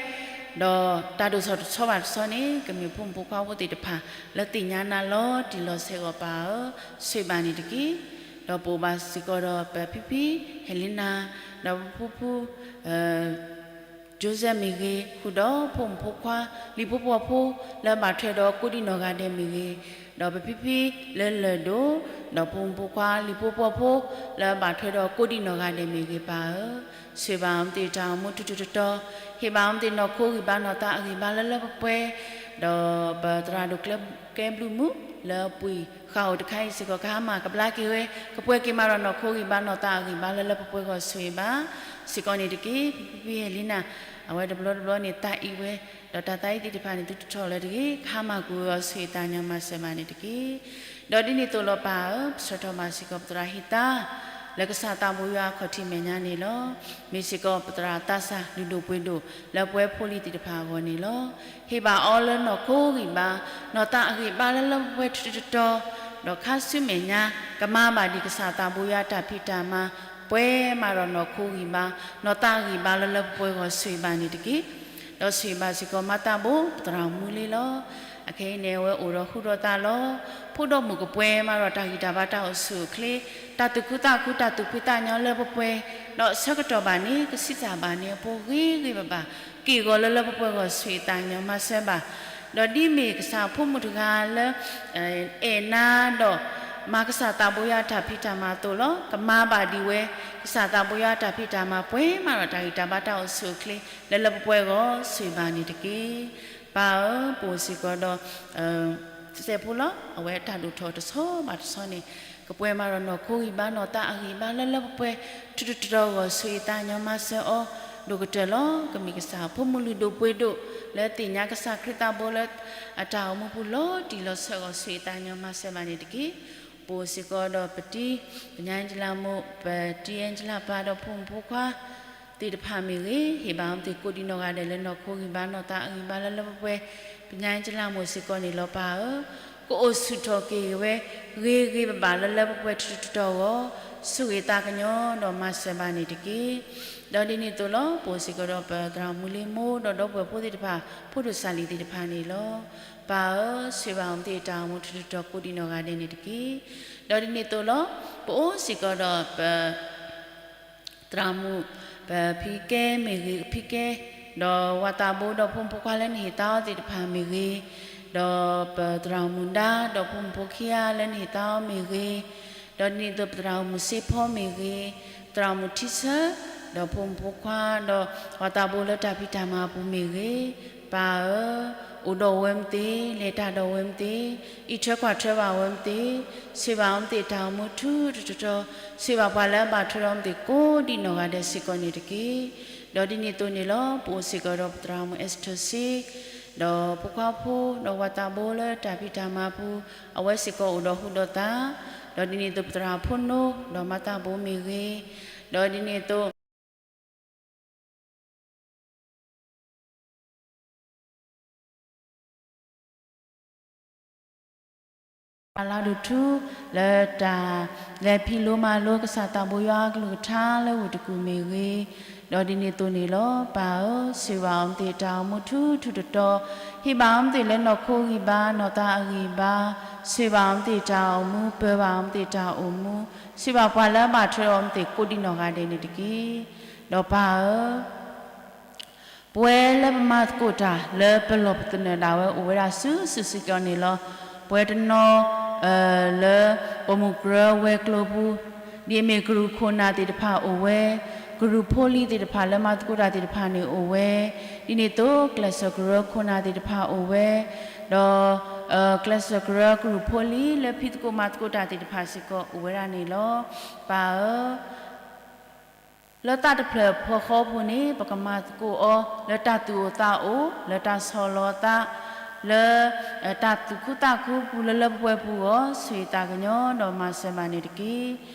ဒီးတၢ်ဒိၣ်ထီၣ်တဆီဘၣ်တဆီန့ၣ် ကမ့ၢ်ဖိမုၣ်ဖိခွါဖိသ့ၣ်တဖၣ် လၢသ့ၣ်ညါနၤလီၤတံၢ်လီၤဆဲးအဂီၢ် ပၢ်ဧၢ, ဆိၣ်ဂ့ၤဘၣ်န့ၣ်တက့ၢ်. ဒီးပအိၣ်ဘၣ်စ့ၢ်ကီးဒီးပဖံဖံ ဟဲလ့နၤ, ဒီးပဖုဖု Joseph မ့ၢ်ဂ့ၤ, ဃုာ်ဒီးဖိမုၣ်ဖိခွါ လံၤဖိပှီၢ်ဖိ လၢအဘၣ်ထွဲဒီးကိးဒံနီၢ်ဂၤဒဲးမ့ၢ်ဂ့ၤ, ဒီးပဖံဖံလၢလၢၢ်ဒိၣ်, ဒီးဖိမုၣ်ဖိခွါ လံၤဖိပှီၢ်ဖိ လၢအဘၣ်ထွဲဒီးကိးဒံနီၢ်ဂၤဒဲးမ့ၢ်ဂ့ၤ ပၢ်ဧၢ, ဆိၣ်ဂ့ၤဘၣ်အဝဲသ့ၣ်တၢ်အိၣ်မူထူထူတီတီ, ဟ့ၣ်ဘၣ်အဝဲသ့ၣ်နီၢ်ခိဂံၢ်ဘါနီၢ်သးအဂံၢ်ဘါလၢလၢပှဲၤပှဲၤ, ဒီးပသရၣ်ဒိၣ်ကျဲဘျုးမုၢ် လၢအပှ့ၤဃာ်အိၣ်တခါအံၤစ့ၢ်ကီး ကဟါမၢ်ကဘျါက့ၤဝဲ, ကပှဲၤက့ၤမးဒီးနီၢ်ခိဂံၢ်ဘါနီၢ်သးအဂံၢ်ဘါလၢလၢပှဲၤပှဲၤအဂီၢ် ဆိၣ်ဂ့ၤဘၣ်စ့ၢ်ကီးန့ၣ်တက့ၢ်. ဖံဖံဟဲလ့နၤ, အဝဲတဘျီတဘျီန့ၣ် သးအံၣ်ဝဲ, ဒီးတၢ်သးအံၣ်သ့ၣ်တဖၣ်န့ၣ် သုတထီၣ်လၢၤတဂ့ၤ, ကဟါမၢ်ကွံာ်အဂီၢ် ဆိၣ်ဂ့ၤသးညီမၤစၢၤဘၣ်န့ၣ်တက့ၢ်. ဒီးဒ်န့ၣ်အသိးလီၤ ပၢ်ဧၢ, ပဆၢထီၣ်ဘၣ်စ့ၢ်ကီးပသရၣ်ဟံၣ်သါ လၢကစၢ်သးဘိယွၤအခီၣ်ထံးမဲာ်ညါန့ၣ်လီၤ. မ့ၢ်စ့ၢ်ကီးပသရၣ်သးစၢ်လုၢ်ဒိၣ်ပှ့ၤဒိၣ်လၢပဝဲဖိလံၤသ့ၣ်တဖၣ်အဂီၢ်န့ၣ်လီၤ. ဟ့ၣ်ဘၣ်အီၤလၢနီၢ်ခိဂံၢ်ဘါ, နီၢ်သးအဂံၢ်ဘါလၢလၢပှဲၤပှဲၤထူထူတီတီ, ဒီးခါဆူမဲာ်ညါ ကမၤဘၣ်ဒံးကစၢ်သးဘိယွၤအတၢ်ဖံးတၢ်မၤ, ပှဲၤမးဒီးနီၢ်ခိဂံၢ်ဘါ, နီၢ်သးအဂံၢ်ဘါလၢလၢပှဲၤပှဲၤအဂီၢ် ဆိၣ်ဂ့ၤဘၣ်န့ၣ်တက့ၢ်. ဒီးဆိၣ်ဂ့ၤဘၣ်စ့ၢ်ကီးမၤသးဘိ ပသရၣ်မူလ့လီၤ. အခဲအံၤန့ၣ် အဝဲအိၣ်ဒီးဃုာ်ဒီးသးလီၤ. ဖိဒီးမုၣ်ကပှဲၤမးဒီးတၢ်ဂံၢ်တၢ်ဘါတၢ်အိၣ်ဆူၣ်အိၣ်ချ့, တၢ်သူၣ်ခုသးခု တၢ်သူၣ်ဖှံသးညီလၢပှဲၤပှဲၤ, ဒီးဆၢကတီၢ်ဘၣ်န့ၣ် ကဆံးစၢ်ဘၣ်န့ၢ်အဖိဂ့ၤဂ့ၤဘၣ်ဘၣ်, က့ၢ်ဂီၤလၢလၢပှဲၤပှဲၤအဂီၢ် ဆိၣ်ဂ့ၤသးညီမၤစၢၤဘၣ်. ဒီးဒ်မ့ၢ်ကစၢ်ဖိမုၣ်တဂၤလၢ အဲၣ်နၤဒီး မၤကစၢ်သးဘိယွၤအတၢ်ဖံးတၢ်မၤအသိးလီၤ. ကမၤဘၣ်ဒံးဝဲ ကစၢ်သးဘိယွၤအတၢ်ဖံးတၢ်မၤ ပှဲၤမးဒီးတၢ်ဂံၢ်တၢ်ဘါတၢ်အိၣ်ဆူၣ်အိၣ်ချ့ လၢလၢပှဲၤပှဲၤအဂီၢ် ဆိၣ်ဂ့ၤဘၣ်န့ၣ်တက့ၢ်. ပၢ်ဧၢ, ပအိၣ်စ့ၢ်ကီးဒီး စဲးဖိလီၤ. အဝဲတၢ်ဒိၣ်ထီၣ်တဆီဘၣ်တဆီန့ၣ် ကပှဲၤမးဒီးနီၢ်ခိဂံၢ်ဘါနီၢ်သးအဂံၢ်ဘါလၢလၢပှဲၤပှဲၤ ထူထူတီတီအဂီၢ် ဆိၣ်ဂ့ၤသးညီမၤစၢၤအီၤ ဒိၣ်ကတၢၢ်လီၤ. ကမ့ၢ်ကစၢ်ဖိမုၣ်လုၢ်ဒိၣ်ပှ့ၤဒိၣ် လၢသ့ၣ်ညါကစၢ်ခရံာ်သးဘိလၢ အတၢ်အိၣ်မူပူၤလီၤတံၢ်လီၤဆဲးအဂီၢ် ဆိၣ်ဂ့ၤသးညီမၤစၢၤဘၣ်န့ၣ်တက့ၢ်. ပအိၣ်စ့ၢ်ကီးဒီးပတံၤ ပညါအ့ၣ်ကၠလါမိၢ်, ပတံၤအ့ၣ်ကၠလါပၢ် ဒီးဖိမုၣ်ဖိခွါ သ့ၣ်တဖၣ်မ့ၢ်ဂ့ၤ, ဟ့ၣ်ဘၣ်အဝဲသ့ၣ်ကိးဒံနီၢ်ဂၤဒဲးလၢနီၢ်ခိဂံၢ်ဘါနီၢ်သးအဂံၢ်ဘါလၢလၢပှဲၤပှဲၤ, ပညါအ့ၣ်ကၠလါမိၢ်စ့ၢ်ကီးန့ၣ်လီၤ ပၢ်ဧၢ, ကအိၣ်ဆူၣ်ထီၣ်က့ၤဝဲ ဂ့ၤဂ့ၤဘၣ်ဘၣ်လၢလၢပှဲၤပှဲၤထူထူတီတီအဂီၢ်, ဆိၣ်ဂ့ၤသးကညီၤဒီးမၤစၢၤဘၣ်န့ၣ်တက့ၢ်. ဒီးဒ်န့ၣ်အသိးလီၤ ပအိၣ်စ့ၢ်ကီးဒီးပသရၣ်မုၣ်လ့မိၢ် ဒီးဒီပုၢ်ဝဲၢ်ဖိသ့ၣ်တဖၣ် ဖိဒိၣ်စၢ်လံၤသ့ၣ်တဖၣ်န့ၣ်လီၤ. ပၢ်ဧၢ, ဆိၣ်ဂ့ၤဘၣ်အဝဲသ့ၣ်တၢ်အိၣ်မူထူထူတီတီကိးဒံနီၢ်ဂၤဒဲးန့ၣ်တက့ၢ်. ဒီးဒ်န့ၣ်အသိးလီၤ ပအိၣ်စ့ၢ်ကီးဒီးပ သရၣ်မုၣ် ပဖံကဲမ့ၢ်ဂ့ၤ, ဖံကဲ, ဒီးဝၤသးဘိ ဒီးဖိမုၣ်ဖိခွါလၢနဟ့ၣ်သါအီၤသ့ၣ်တဖၣ်မ့ၢ်ဂ့ၤ, ဒီးပသရၣ်မုၣ်ဒါ ဒီးဖိမုၣ်ဖိခံဂၤလၢနဟ့ၣ်သါအီၤမ့ၢ်ဂ့ၤ, ဒီးဒ်န့ၣ်အသိးပသရၣ်မုၣ်စ့ဖီမ့ၢ်ဂ့ၤ, သရၣ်မုၣ်ထံဆၢ, ဒီးဖိမုၣ်ဖိခွါ ဒီးဝၤသးဘိလၢတၢ်ဖံးတၢ်မၤအပူၤမ့ၢ်ဂ့ၤ, ပၢ်ဧၢ, အိၣ်ဒီးဝဲမ့ၢ်သ့, လဲၤတၢ်ဒီးဝဲမ့ၢ်သ့, အံးထွဲကွၢ်ထွဲဘၣ်ဝဲမ့ၢ်သ့, ဆိၣ်ဂ့ၤဘၣ်အဝဲသ့ၣ်တၢ်အိၣ်မူထူထူတီတီ, ဆိၣ်ဂ့ၤဘၣ်ပှၤလၢအဘၣ်ထွဲဒီးအဝဲသ့ၣ်ကိးဒံနီၢ်ဂၤဒဲးစ့ၢ်ကီးန့ၣ်တက့ၢ်. ဒီးဒ်န့ၣ်အသိးန့ၣ်လီၤ ပအိၣ်စ့ၢ်ကီးဒီးပသရၣ်မုၣ်အဲစထၢၣ်စ့, ဒီးဖိခွါဖိ ဒီးဝၤသးဘိလၢတၢ်ဖံးတၢ်မၤအပူၤ, အဝဲစ့ၢ်ကီးအိၣ်ဒီးဟူးဒီးသး, ဒီးဒ်န့ၣ်အသိးပသရၣ်ဖိနိ ဒီးမၤသးဘိမ့ၢ်ဂ့ၤ, ဒီးဒ်န့ၣ်အသိး တၢ်လၢဒိၣ်ထူ လၢတၢ်လဲၤဖံးလိမၤလိကစၢ်သးဘိယွၤအကလုၢ်ကထါလၢဝ့ၢ်တကူၣ်မ့ၢ်ဂ့ၤ, ဒီးဒ်န့ၣ်အသိးန့ၣ်လီၤ. ပၢ်ဧၢ, ဆိၣ်ဂ့ၤဘၣ်အီၤမ့ၢ်သ့ၣ်တၢ်အိၣ်မူထူထူတီတီ, ဟ့ၣ်ဘၣ်အီၤမ့ၢ်သ့ၣ်လၢနီၢ်ခိဂံၢ်ဘါ နီၢ်သးအဂံၢ်ဘါ, ဆိၣ်ဂ့ၤဘၣ်အီၤမ့ၢ်သ့ၣ်တၢ်အိၣ်မူ, ပၢၤဘၣ်အီၤမ့ၢ်သ့ၣ်တၢ်အိၣ်မူ, ဆိၣ်ဂ့ၤဘၣ်ပှၤလၢအဘၣ်ထွဲဒီးအီၤမ့ၢ်သ့ၣ်ကိးဒံးနီၢ်ဂၤဒဲးန့ၣ်တက့ၢ်. ဒီးပၢ်ဧၢ, ပဝဲလၢပမၤသကိးတၢ်လၢပလီၢ်ပသနၢၣ်ဒၣ်ဝဲအိၣ်ဝဲဒၣ်စုာ်စုာ်စ့ၢ်ကီးန့ၣ်လီၤ. ပဝဲတနီၤ လၢပမူၢ်ကြၢးဝဲၤကျိၤပူၤ, ဒ်အမ့ၢ်ကရူၢ်ခိၣ်နၢ်သ့ၣ်တဖၣ်အိၣ်ဝဲ, ကရူၢ်ဖိလံၤသ့ၣ်တဖၣ်လၢမၤသကိးတၢ်သ့ၣ်တဖၣ်န့ၣ်အိၣ်ဝဲ, ဒ်န့ၣ်အသိး ကျဲးစၢးကရၢခိၣ်နၢ်သ့ၣ်တဖၣ်အိၣ်ဝဲ, ဒီး ကျဲးစၢးကရၢကရူၢ်ဖိလံၤလၢဖံးသကိးမၤသကိးတၢ်သ့ၣ်တဖၣ်စ့ၢ်ကီးအိၣ်ဝဲဒၣ်န့ၣ်လီၤ. ပၢ်ဧၢ လၢသးတဖျၢၣ်ဖီဃီပူၤန့ၣ် ပကမၤသကိးအီၤ လၢတၢ်သူၣ်အိၣ်သးအိၣ်, လၢတၢ်ဆီၣ်လီၤသး, လၢ တၢ်သူၣ်ခုသးခုပူၤလၢလၢပှဲၤပှဲၤပူၤအဂီၢ် ဆိၣ်ဂ့ၤသးကညီၤဒီးမၤစၢၤဘၣ်န့ၣ်တက့ၢ်.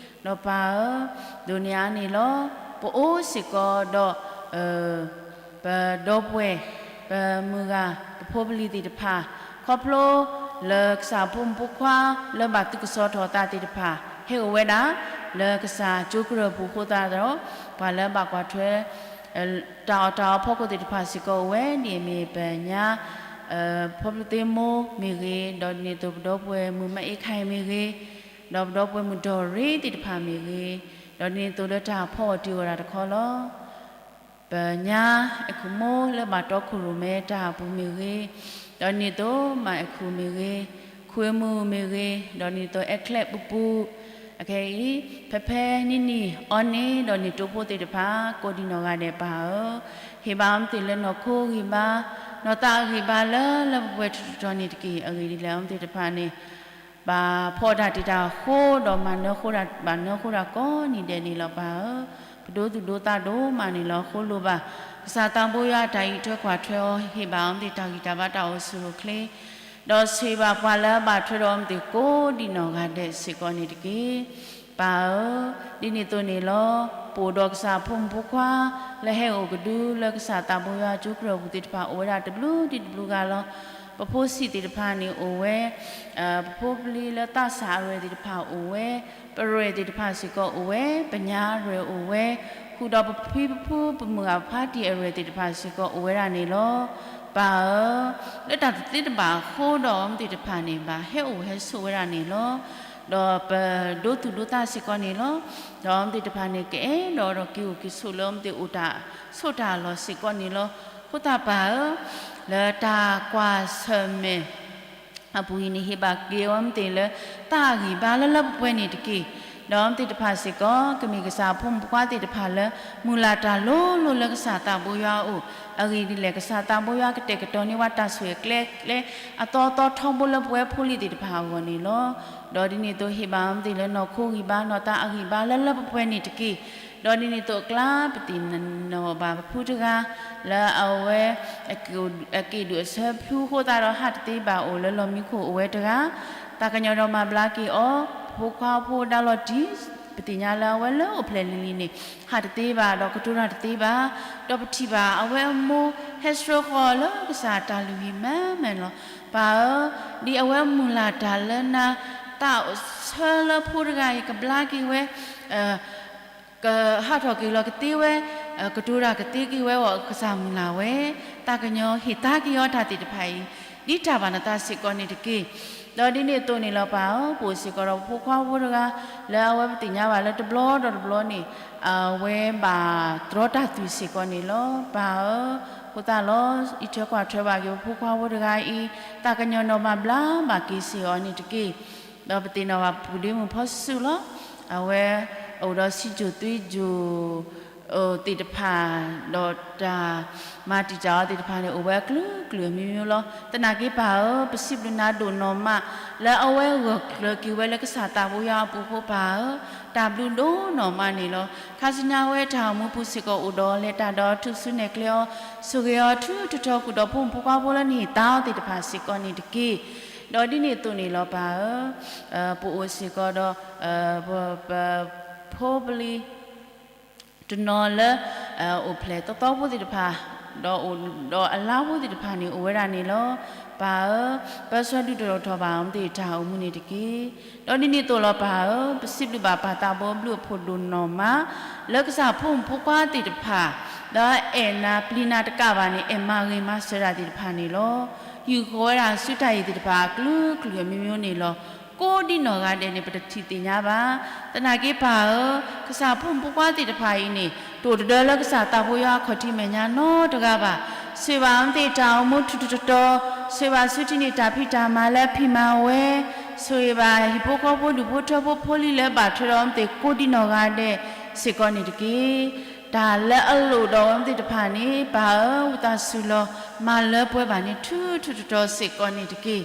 ဒီးပၢ်ဧၢ, ဒိးန့ၢ်အါန့ၣ်လီၤ. ပအိၣ်စ့ၢ်ကီးဒီး ပဒီပုၢ်ဝဲၢ်, ပမုၢ်ဂၤ, ပဖိပလံၤသ့ၣ်တဖၣ်, ခီဖျိလၢကစၢ်ဖိမုၣ်ဖိခွါလၢဘၣ်သုးကစီၣ်ထီၣ်သးသ့ၣ်တဖၣ် ဟဲအိၣ်ဝဲဒၣ် လၢကစၢ်ကၠိကရၢၢ်ပူၤအဃိသတးဒီး ပှၤလၢဘၣ်ကွၢ်ထွဲ တၢ်အီၣ်တၢ်အီဖီခိၣ်သ့ၣ်တဖၣ်စ့ၢ်ကီးအိၣ်ဝဲ ဒ်အမ့ၢ်ပညါ ဖီပျုၢ်သ့မိၢ်မ့ၢ်ဂ့ၤ, ဒီးဒ်န့ၣ်အသိးပဒီပုၢ်ဝဲၢ်မုၣ်မၢအ့ခါအံၤမ့ၢ်ဂ့ၤ, ဒီးပဒီပုၢ်ဝဲၢ်မုၣ်ဒီၣ်ရ့သ့ၣ်တဖၣ်မ့ၢ်ဂ့ၤ, ဒီးဒ်န့ၣ်အသိးလၢတၢ်ဖီအီၣ်တံၢ်အီၣ်တၢ်တခီလီၤ. ပညါအဲၣ်ခူၣ်မိၢ်လၢဘၣ်တီခိၣ်ရိၣ်မဲတၢ်အပူၤမ့ၢ်ဂ့ၤ, ဒီးဒ်န့ၣ်အသိးမၤအဲၣ်ခူၣ်မ့ၢ်ဂ့ၤ, ခူၣ်အဲၣ်မုၢ်မ့ၢ်ဂ့ၤ, ဒီးဒ်န့ၣ်အသိးအဲၣ်ချဲးပူၤပူၤ, အခဲအံၤ ဖဲဖဲနံၤနံၤအီၤန့ၣ်ဒီးန့ၣ်တိဖိသ့ၣ်တဖၣ် ကိးဒံးနီၢ်ဂၤဒဲးပၢ်ဧၢ, ဟ့ၣ်ဘၣ်အီၤမ့ၢ်သ့ၣ်လၢနီၢ်ခိဂံၢ်ဘါ, နီၢ်သးအဂံၢ်ဘါလၢလၢပှဲၤပှဲၤထူထူတီၤတီၤန့ၣ်တက့ၢ်. အဂ့ၢ်ဒ်လဲၣ်အီၤမ့ၢ်သ့ၣ်တဖၣ်န့ၣ် ဘၣ်ဖီတၢ်တံာ်တာ်အဃိဒီးမၤနၢဃိတၢ်ဘၣ်နၢဃိတၢ်ကိးနံၤဒဲးန့ၣ်လီၤပၢ်ဧၢ, ပဒိသူၣ်ဒိသးဒိၣ်မးန့ၣ်လီၤ. အဃိလိၣ်ဘၣ် ကစၢ်သးဘိယွၤအတၢ်အံးထွဲကွၢ်ထွဲအီၤ ဟ့ၣ်ဘၣ်အီၤမ့ၢ်သ့ၣ်တၢ်ဂံၢ်တၢ်ဘါတၢ်အိၣ်ဆူၣ်အိၣ်ချ့, ဒီးဆိၣ်ဂ့ၤဘၣ်ပှၤလၢအဘၣ်ထွဲဒီးအီၤမ့ၢ်သ့ၣ်ကိးဒံးနီၢ်ဂၤဒဲးစ့ၢ်ကီးန့ၣ်တက့ၢ်. ပၢ်ဧၢ, ဒ်န့ၣ်အသိးန့ၣ်လီၤ. ပအိၣ်ဒီးကစၢ်ဖိမုၣ်ဖိခွါ လၢဟဲအိၣ်ကဒုလၢကစၢ်သးဘိယွၤကၠိကရၢၢ်ပူၤသ့ၣ်တဖၣ်အိၣ်ဝဲဒၣ်တဘျုးဒံးတဘျုးဂၤလီၤ. ပဖိဆံးသ့ၣ်တဖၣ်န့ၣ်အိၣ်ဝဲ, ပဖိပလံၤလၢသးစၢ်အရဲၣ်သ့ၣ်တဖၣ်အိၣ်ဝဲ, ပရဲၣ်သ့ၣ်တဖၣ်စ့ၢ်ကီးအိၣ်ဝဲ, ပညါအရဲၣ်အိၣ်ဝဲ, ဃုာ်ဒီးပဖံပဖုပမုၢ်ဂၤဖါတံၢ်အရဲၣ်သ့ၣ်တဖၣ်စ့ၢ်ကီးအိၣ်ဝဲဒၣ်န့ၣ်လီၤ. ပၢ်ဧၢ, လၢတၢ်တသ့တဘၣ်အဃိဒီးအီၤမ့ၢ်သ့ၣ်တဖၣ်န့ၣ် ဘၣ်ဟဲအိၣ်ဟဲဆိးဝဲဒၣ်န့ၣ်လီၤ. ဒီးပဒိသူၣ်ဒိသးစ့ၢ်ကီးန့ၣ်လီၤ. ဒီးအီၤမ့ၢ်သ့ၣ်တဖၣ်န့ၣ် ကအဲၣ်ဒိးဒီးက့ၤအိၣ်က့ၤဆိးလၢအီၤမ့ၢ်သ့ၣ်အိၣ်တၢ်ဆိးတၢ်လီၢ်စ့ၢ်ကီးန့ၣ်လီၤ. အဃိသတးပၢ်ဧၢ, လၢတၢ်ကွၢ်ဆၢၣ်မဲာ် အပူၤအံၤန့ၣ် ဟ့ၣ်ဘၣ်က့ၤအီၤမ့ၢ်သ့ၣ်လၢ သးအဂံၢ်ဘါလၢလၢပှဲၤပှဲၤန့ၣ်တက့ၢ်. ဒီးအီၤမ့ၢ်သ့ၣ်တဖၣ်စ့ၢ်ကီး ကမ့ၢ်ကစၢ်ဖိမုၣ်ဖိခွါသ့ၣ်တဖၣ်လၢ မုၢ်လၢ်တၢ်လိၤလိၤလၢကစၢ်သးဘိယွၤအအိၣ်, အဂ့ၢ်ဒ်လဲၣ် ကစၢ်သးဘိယွၤကတဲာ်ကတီၤန့ၢ်ဝဲတၢ်ဆိၣ်ဂ့ၤကျဲကျဲ အသီသီထီဘိလၢပဝဲဖိလံၤသ့ၣ်တဖၣ်အဂီၢ်န့ၣ်လီၤ. ဒီးဒ်န့ၣ်အသိးဟ့ၣ်ဘၣ်အီၤမ့ၢ်သ့ၣ်လၢနီၢ်ခိဂံၢ်ဘါ နီၢ်သးအဂံၢ်ဘါလၢလၢပှဲၤပှဲၤန့ၣ်တက့ၢ်. ဒီးဒ်န့ၣ်အသိးအကျါ ပသ့ၣ်နီၣ်ဘၣ်ပဖုတဂၤ လၢအဝဲ အက့ၣ်ဒုၣ်အဆၢဖျူအဃိသတးဒီး ဟးတသ့ဘၣ်အိၣ်လၢလီၢ်မံခိၣ်အိၣ်ဝဲတဂၤ, သးကညီၤဒီးမၤဘျါက့ၤအီၤ, ပဖိခွါဖိဒါလီၤတံၢ်, ပသ့ၣ်ညါလၢအဝဲလၢအိၣ်ဖျဲၣ်လံၤလံၤန့ၣ် ဟးတသ့ဘၣ်ဒီးကတိၤတၢ်တသ့ဘၣ်, ဒီးပထံၣ်ဘၣ်အဝဲအမိၢ် ဟဲဆှၢဃီၤလၢကစၢ်တၢ်လုၢ်ဟံၣ်မးမးန့ၣ်လီၤ. ပၢ်ဧၢ, ဒ်အဝဲမုၢ်လၢ်တၢ်လၢနၤ, သးဆၢလၢဖိတဂၤအံၤကဘျါက့ၤဝဲ ကဟးထီၣ်က့ၤလီၤကသ့ဝဲ, ကတိၤတၢ်ကသ့က့ၤဝဲအဂီၢ် ကစၢ်မုၢ်လၢ်ဝဲ, သးကညီၤဟ့ၣ်သါက့ၤအီၤတၢ်သ့ၣ်တဖၣ်အံၤ ဒ်တၢ်ဘၣ်နသးစ့ၢ်ကီးန့ၣ်တက့ၢ်. ဒီးဒ်န့ၣ်အသိးန့ၣ်လီၤပၢ်ဧၢ, ပအိၣ်စ့ၢ်ကီးဒီးပဖိခွါဖိတဂၤ လၢအဝဲပသ့ၣ်ညါဘၣ်လၢတဘျီဒီးတဘျီန့ၣ် အဝဲဘၣ်တြီတၢ်သွံၣ်စ့ၢ်ကီးန့ၣ်လီၤ. ပၢ်ဧၢ, အဃိသတးလီၤ, အံးထွဲကွၢ်ထွဲဘၣ်က့ၤပဖိခွါဖိတဂၤအံၤ, သးကညီၤနီၢ်မၤဘျါဘၣ်က့ၤစ့ၢ်အီၤန့ၣ်တက့ၢ်. ဒီးပသ့ၣ်နီၣ်ဘၣ်ပူၤဒ့မုၣ်ဖီစုလီၤ. အဝဲအိၣ်ဒီးစံၣ်စိၤသွံၣ်စိၤ သ့ၣ်တဖၣ်, ဒီးတၢ်မၤတံာ်တာ်အီၤသ့ၣ်တဖၣ်န့ၣ် အိၣ်ဝဲအကလုာ်ကလုာ်အမျိုးမျိုးလီၤ. သနာ်က့ပၢ်ဧၢ, ပစံးဘျုးနၤဒိၣ်နီၢ်မး လၢအဝဲဂၢၢ်ကျၢၤက့ၤဝဲလၢကစၢ်သးဘိယွၤအပူၤအဃိပၢ်ဧၢ, တၢ်ဘျုးဒိၣ်နီၢ်မးန့ၣ်လီၤ. ခါဆူညါအဝဲတၢ်အိၣ်မူပူၤစ့ၢ်ကီးအိၣ်ဒီးလဲၤတၢ်ဒီးထူၣ်စုနဲၣ်ကျဲအီၤ, ဆိၣ်ဂ့ၤအီၤထူးထူးတီၤတီၤဃုာ်ဒီးဖိမုၣ်ဖိခွါဖိလၢနဟ့ၣ်သါအီၤသ့ၣ်တဖၣ်စ့ၢ်ကီးန့ၣ်တက့ၢ်. ဒီးဒ်န့ၣ်အသိးန့ၣ်လီၤပၢ်ဧၢ, ပအိၣ်စ့ၢ်ကီးဒီး ပ ပဖိပလံၤ တနီၤလၢ အိၣ်ဖျဲၣ်သီသီဖိသ့ၣ်တဖၣ်, ဒီးအိၣ်ဒီးအလါဖိသ့ၣ်တဖၣ်န့ၣ်အိၣ်ဝဲဒၣ်န့ၣ်လီၤ. ပၢ်ဧၢ, ပၢဆှၢဒုးတၢ်ထီၣ်ထီဘၣ်အီၤမ့ၢ်သ့ၣ်တၢ်အိၣ်မူန့ၣ်တက့ၢ်. ဒီးဒ်န့ၣ်အသိးလီၤပၢ်ဧၢ, ပစံးဘျုးဘၣ်ပၢ်သးဘိဘျုးအဖှိၣ်ဒိၣ်နီၢ်မး လၢကစၢ်ဖိမုၣ်ဖိခွါသ့ၣ်တဖၣ် ဒီးအဲၣ်နၤပျံၤနၤတကးဘၣ်န့ၣ် အဲၣ်မၤဂ့ၤမၤစၢၤတၢ်သ့ၣ်တဖၣ်န့ၣ်လီၤ. ဟံၣ်ဃီဝဲဒၣ်စုတၢ်အံၤသ့ၣ်တဖၣ်အကလုာ်ကလုာ်အမျိုးမျိုးန့ၣ်လီၤ. ကိးဒံနီၢ်ဂၤဒဲးန့ၣ် ပတထံၣ်သ့ၣ်ညါဘၣ်. သနာ်က့ပၢ်ဧၢ, ကစၢ်ဖိမုၣ်ဖိခွါသ့ၣ်တဖၣ်အံၤန့ၣ် တအိၣ်တဒၢလၢကစၢ်သးဘိယွၤအခီၣ်ထံးမဲာ်ညါနီတဂၤဘၣ်. ဆိၣ်ဂ့ၤဘၣ်အီၤမ့ၢ်သ့ၣ်တၢ်အိၣ်မူထူထူတီတီ, ဆိၣ်ဂ့ၤဘၣ်စုထံၣ်န့ၢ်တၢ်ဖံးတၢ်မၤလၢဖံးမၤဝဲ, ဆိၣ်ဂ့ၤဘၣ်ဟံၣ်ဖိဃီဖိဒူၣ်ဖိထၢဖိဖိလံၤလၢဘၣ်ထွဲဒီးအီၤမ့ၢ်သ့ၣ်ကိးဒံနီၢ်ဂၤဒဲးစ့ၢ်ကီးန့ၣ်တက့ၢ်. တၢ်လၢအလိၣ်ဒီးအီၤမ့ၢ်သ့ၣ်တဖၣ်န့ၣ် ပၢ်ဧၢ, ဝံသးစူၤလီၤ မၤလၢပှဲၤဘၣ်န့ၣ် ထူထူတီတီစ့ၢ်ကီးန့ၣ်တက့ၢ်.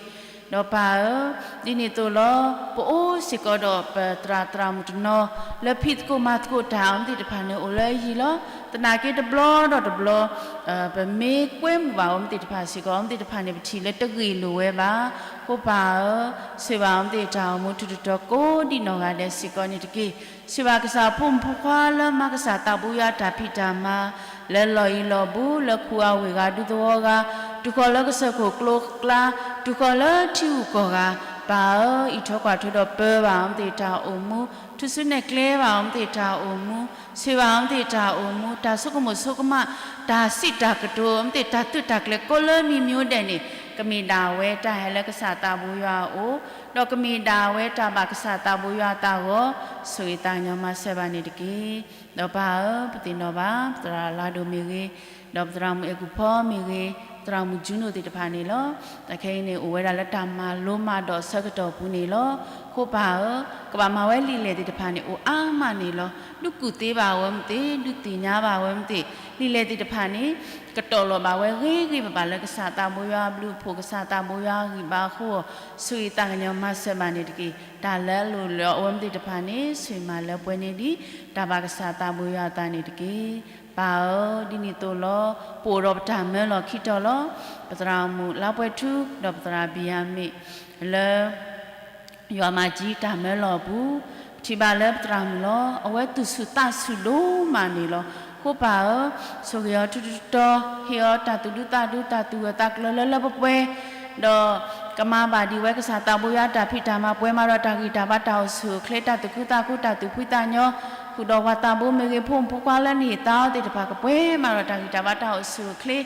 ဒီးပၢ်ဧၢ, ဒ်န့ၣ်အသိးလီၤ ပအိၣ်စ့ၢ်ကီးဒီးပသရၣ်သရၣ်မုၣ်တနီၤ လၢဖံးသကိးမၤသကိးတၢ်အီၤမ့ၢ်သ့ၣ်တဖၣ်န့ၣ် အိၣ်လၢအယံၤလီၤ. သနာ်က့တဘျီဒီးတဘျီ ပမ့ၢ်ကွဲမုာ်ဘၣ်အီၤမ့ၢ်သ့ၣ်တဖၣ်စ့ၢ်ကီး အီၤမ့ၢ်သ့ၣ်တဖၣ်န့ၣ် ပထံၣ်လၢတဂ့ၢ်လိာ်ဝဲဘၣ်. အဃိပၢ်ဧၢ, ဆိၣ်ဂ့ၤဘၣ်အီၤမ့ၢ်သ့ၣ်တၢ်အိၣ်မူထူထူတီတီကိးဒံနီၢ်ဂၤဒဲးစ့ၢ်ကီးန့ၣ်တက့ၢ်. ဆိၣ်ဂ့ၤဘၣ်ကစၢ်ဖိမုၣ်ဖိခွါလၢမၤကစၢ်သးဘိယွၤတၢ်ဖံးတၢ်မၤ လၢလီၢ်အံၤလီၢ်ဘူး လၢခူၣ်အဝ့ၢ်ဂၤဒူသဝီဂၤ, တုၤဃီၤလၢကစၢၢ်ခိၣ်ကျိကျါ, တုၤဃီၤလၢထံဂုၤကီၢ်ဂၤ, ပၢ်ဧၢ, အံးထွဲကွၢ်ထွဲဒီးပၢဘၣ်အီၤမ့ၢ်သ့ၣ်တၢ်အိၣ်မူ, ထူၣ်စုနဲၣ်ကျဲဘၣ်အီၤမ့ၢ်သ့ၣ်တၢ်အိၣ်မူ, ဆိၣ်ဂ့ၤဘၣ်အီၤမ့ၢ်သ့ၣ်တၢ်အိၣ်မူ, တၢ်ဆိကမိၣ်ဆိကမး, တၢ်စံးတၢ်ကတိၤ မ့ၢ်သ့ၣ်တၢ်သုးတၢ်ကျဲၤကိးလၢမံၤမံၤဒဲးန့ၣ် ကမ့ၢ်ဒၣ်ဝဲတၢ်ဟဲလၢကစၢ်သးဘိယွၤအအိၣ်, ဒီးကမ့ၢ်ဒၣ်ဝဲတၢ်ဘၣ်ကစၢ်သးဘိယွၤအသးဂီၤ, ဆိၣ်ဂ့ၤသးကညီၤမၤစၢၤဘၣ်န့ၣ်တက့ၢ်. ဒီးပၢ်ဧၢ, ပသ့ၣ်နီၣ်ဘၣ် ပသရၣ်လါဒိၣ်မ့ၢ်ဂ့ၤ, ဒီးပသရၣ်မုၣ်အဲၤကူၣ်ဖီမ့ၢ်ဂ့ၤ, ပသရၣ်မုၣ်ကၠူနိၣ်သ့ၣ်တဖၣ်န့ၣ်လီၤ. အခဲအံၤန့ၣ် အိၣ်ဝဲဒၣ်လၢတၢ်မၤလိမၤဒိးအဆၢကတီၢ်အပူၤန့ၣ်လီၤ. အဃိပၢ်ဧၢ, ကဘၣ်မၤဝဲလံာ်လဲၢ်သ့ၣ်တဖၣ်န့ၣ် အိၣ်အါမးန့ၣ်လီၤ. ဒုးကူၣ်သ့ဘၣ်ဝဲမ့ၢ်သ့ၣ်, ဒုးသ့ၣ်ညါဘၣ်ဝဲမ့ၢ်သ့ၣ်, လံာ်လဲၢ်သ့ၣ်တဖၣ်န့ၣ် ကတီၢ်လီၤဘၣ်ဝဲဂ့ၤဂ့ၤဘၣ်ဘၣ်လၢကစၢ်သးဘိယွၤ ဘျုးဖှိၣ်ကစၢ်သးဘိယွၤအဂံၢ်ဘါအဃိ, ဆိၣ်ဂ့ၤသးကညီၤမၤစၢၤဘၣ်န့ၣ်တက့ၢ်. တၢ်လၢအလိၣ်လၢအဝဲမ့ၢ်သ့ၣ်တဖၣ်န့ၣ် ဆိၣ်ဂ့ၤမၤလၢပှဲၤန့ၢ်ဒံး တၢ်ဘၣ်ကစၢ်သးဘိယွၤအသးန့ၣ်တက့ၢ်. ပၢ်ဧၢ, ဒ်န့ၣ်အသိးလီၤ ပအိၣ်ဒီးပတၢ်မၢလီၤခံတီၤလီၤ. ပသရၣ်မုၣ်လါပှဲၤထူ ဒီးပသရၣ်ဘံၣ်ယၤမ့ၣ် လၢ ယွၤမၤကၠံတၢ်မၢလီၤအပူၤ, ပထံၣ်ဘၣ်လၢပသရၣ်မုၣ်လီၤ အဝဲသူၣ်ဆူၣ်သးဆူၣ်ဒိၣ်မးန့ၣ်လီၤ. အဃိပၢ်ဧၢ, ဆိၣ်ဂ့ၤအီၤထူထူတီတီ, ဟ့ၣ်အီၤတၢ်သူၣ်ဒူသးဒူ တၢ်သူၣ်ဂၢၢ်သးကျၢၤလၢလၢပှဲၤပှဲၤ, ဒီးကမၤဘၣ်ဒံးဝဲကစၢ်သးဘိယွၤတၢ်ဖံးတၢ်မၤ ပှဲၤမးဒီးတၢ်ဂံၢ်တၢ်ဘါ တၢ်အိၣ်ဆူၣ်အိၣ်ချ့ တၢ်သူၣ်ခုသးခု တၢ်သူၣ်ဖှံသးညီ, ဃုာ်ဒီးပှၤသးဘိမ့ၢ်ဂ့ၤ ဖိမုၣ်ဖိခွါလၢနဟ့ၣ်သါအီၤသ့ၣ်တဖၣ် ကပှဲၤမးဒီးတၢ်ဂံၢ်တၢ်ဘါ တၢ်အိၣ်ဆူၣ်အိၣ်ချ့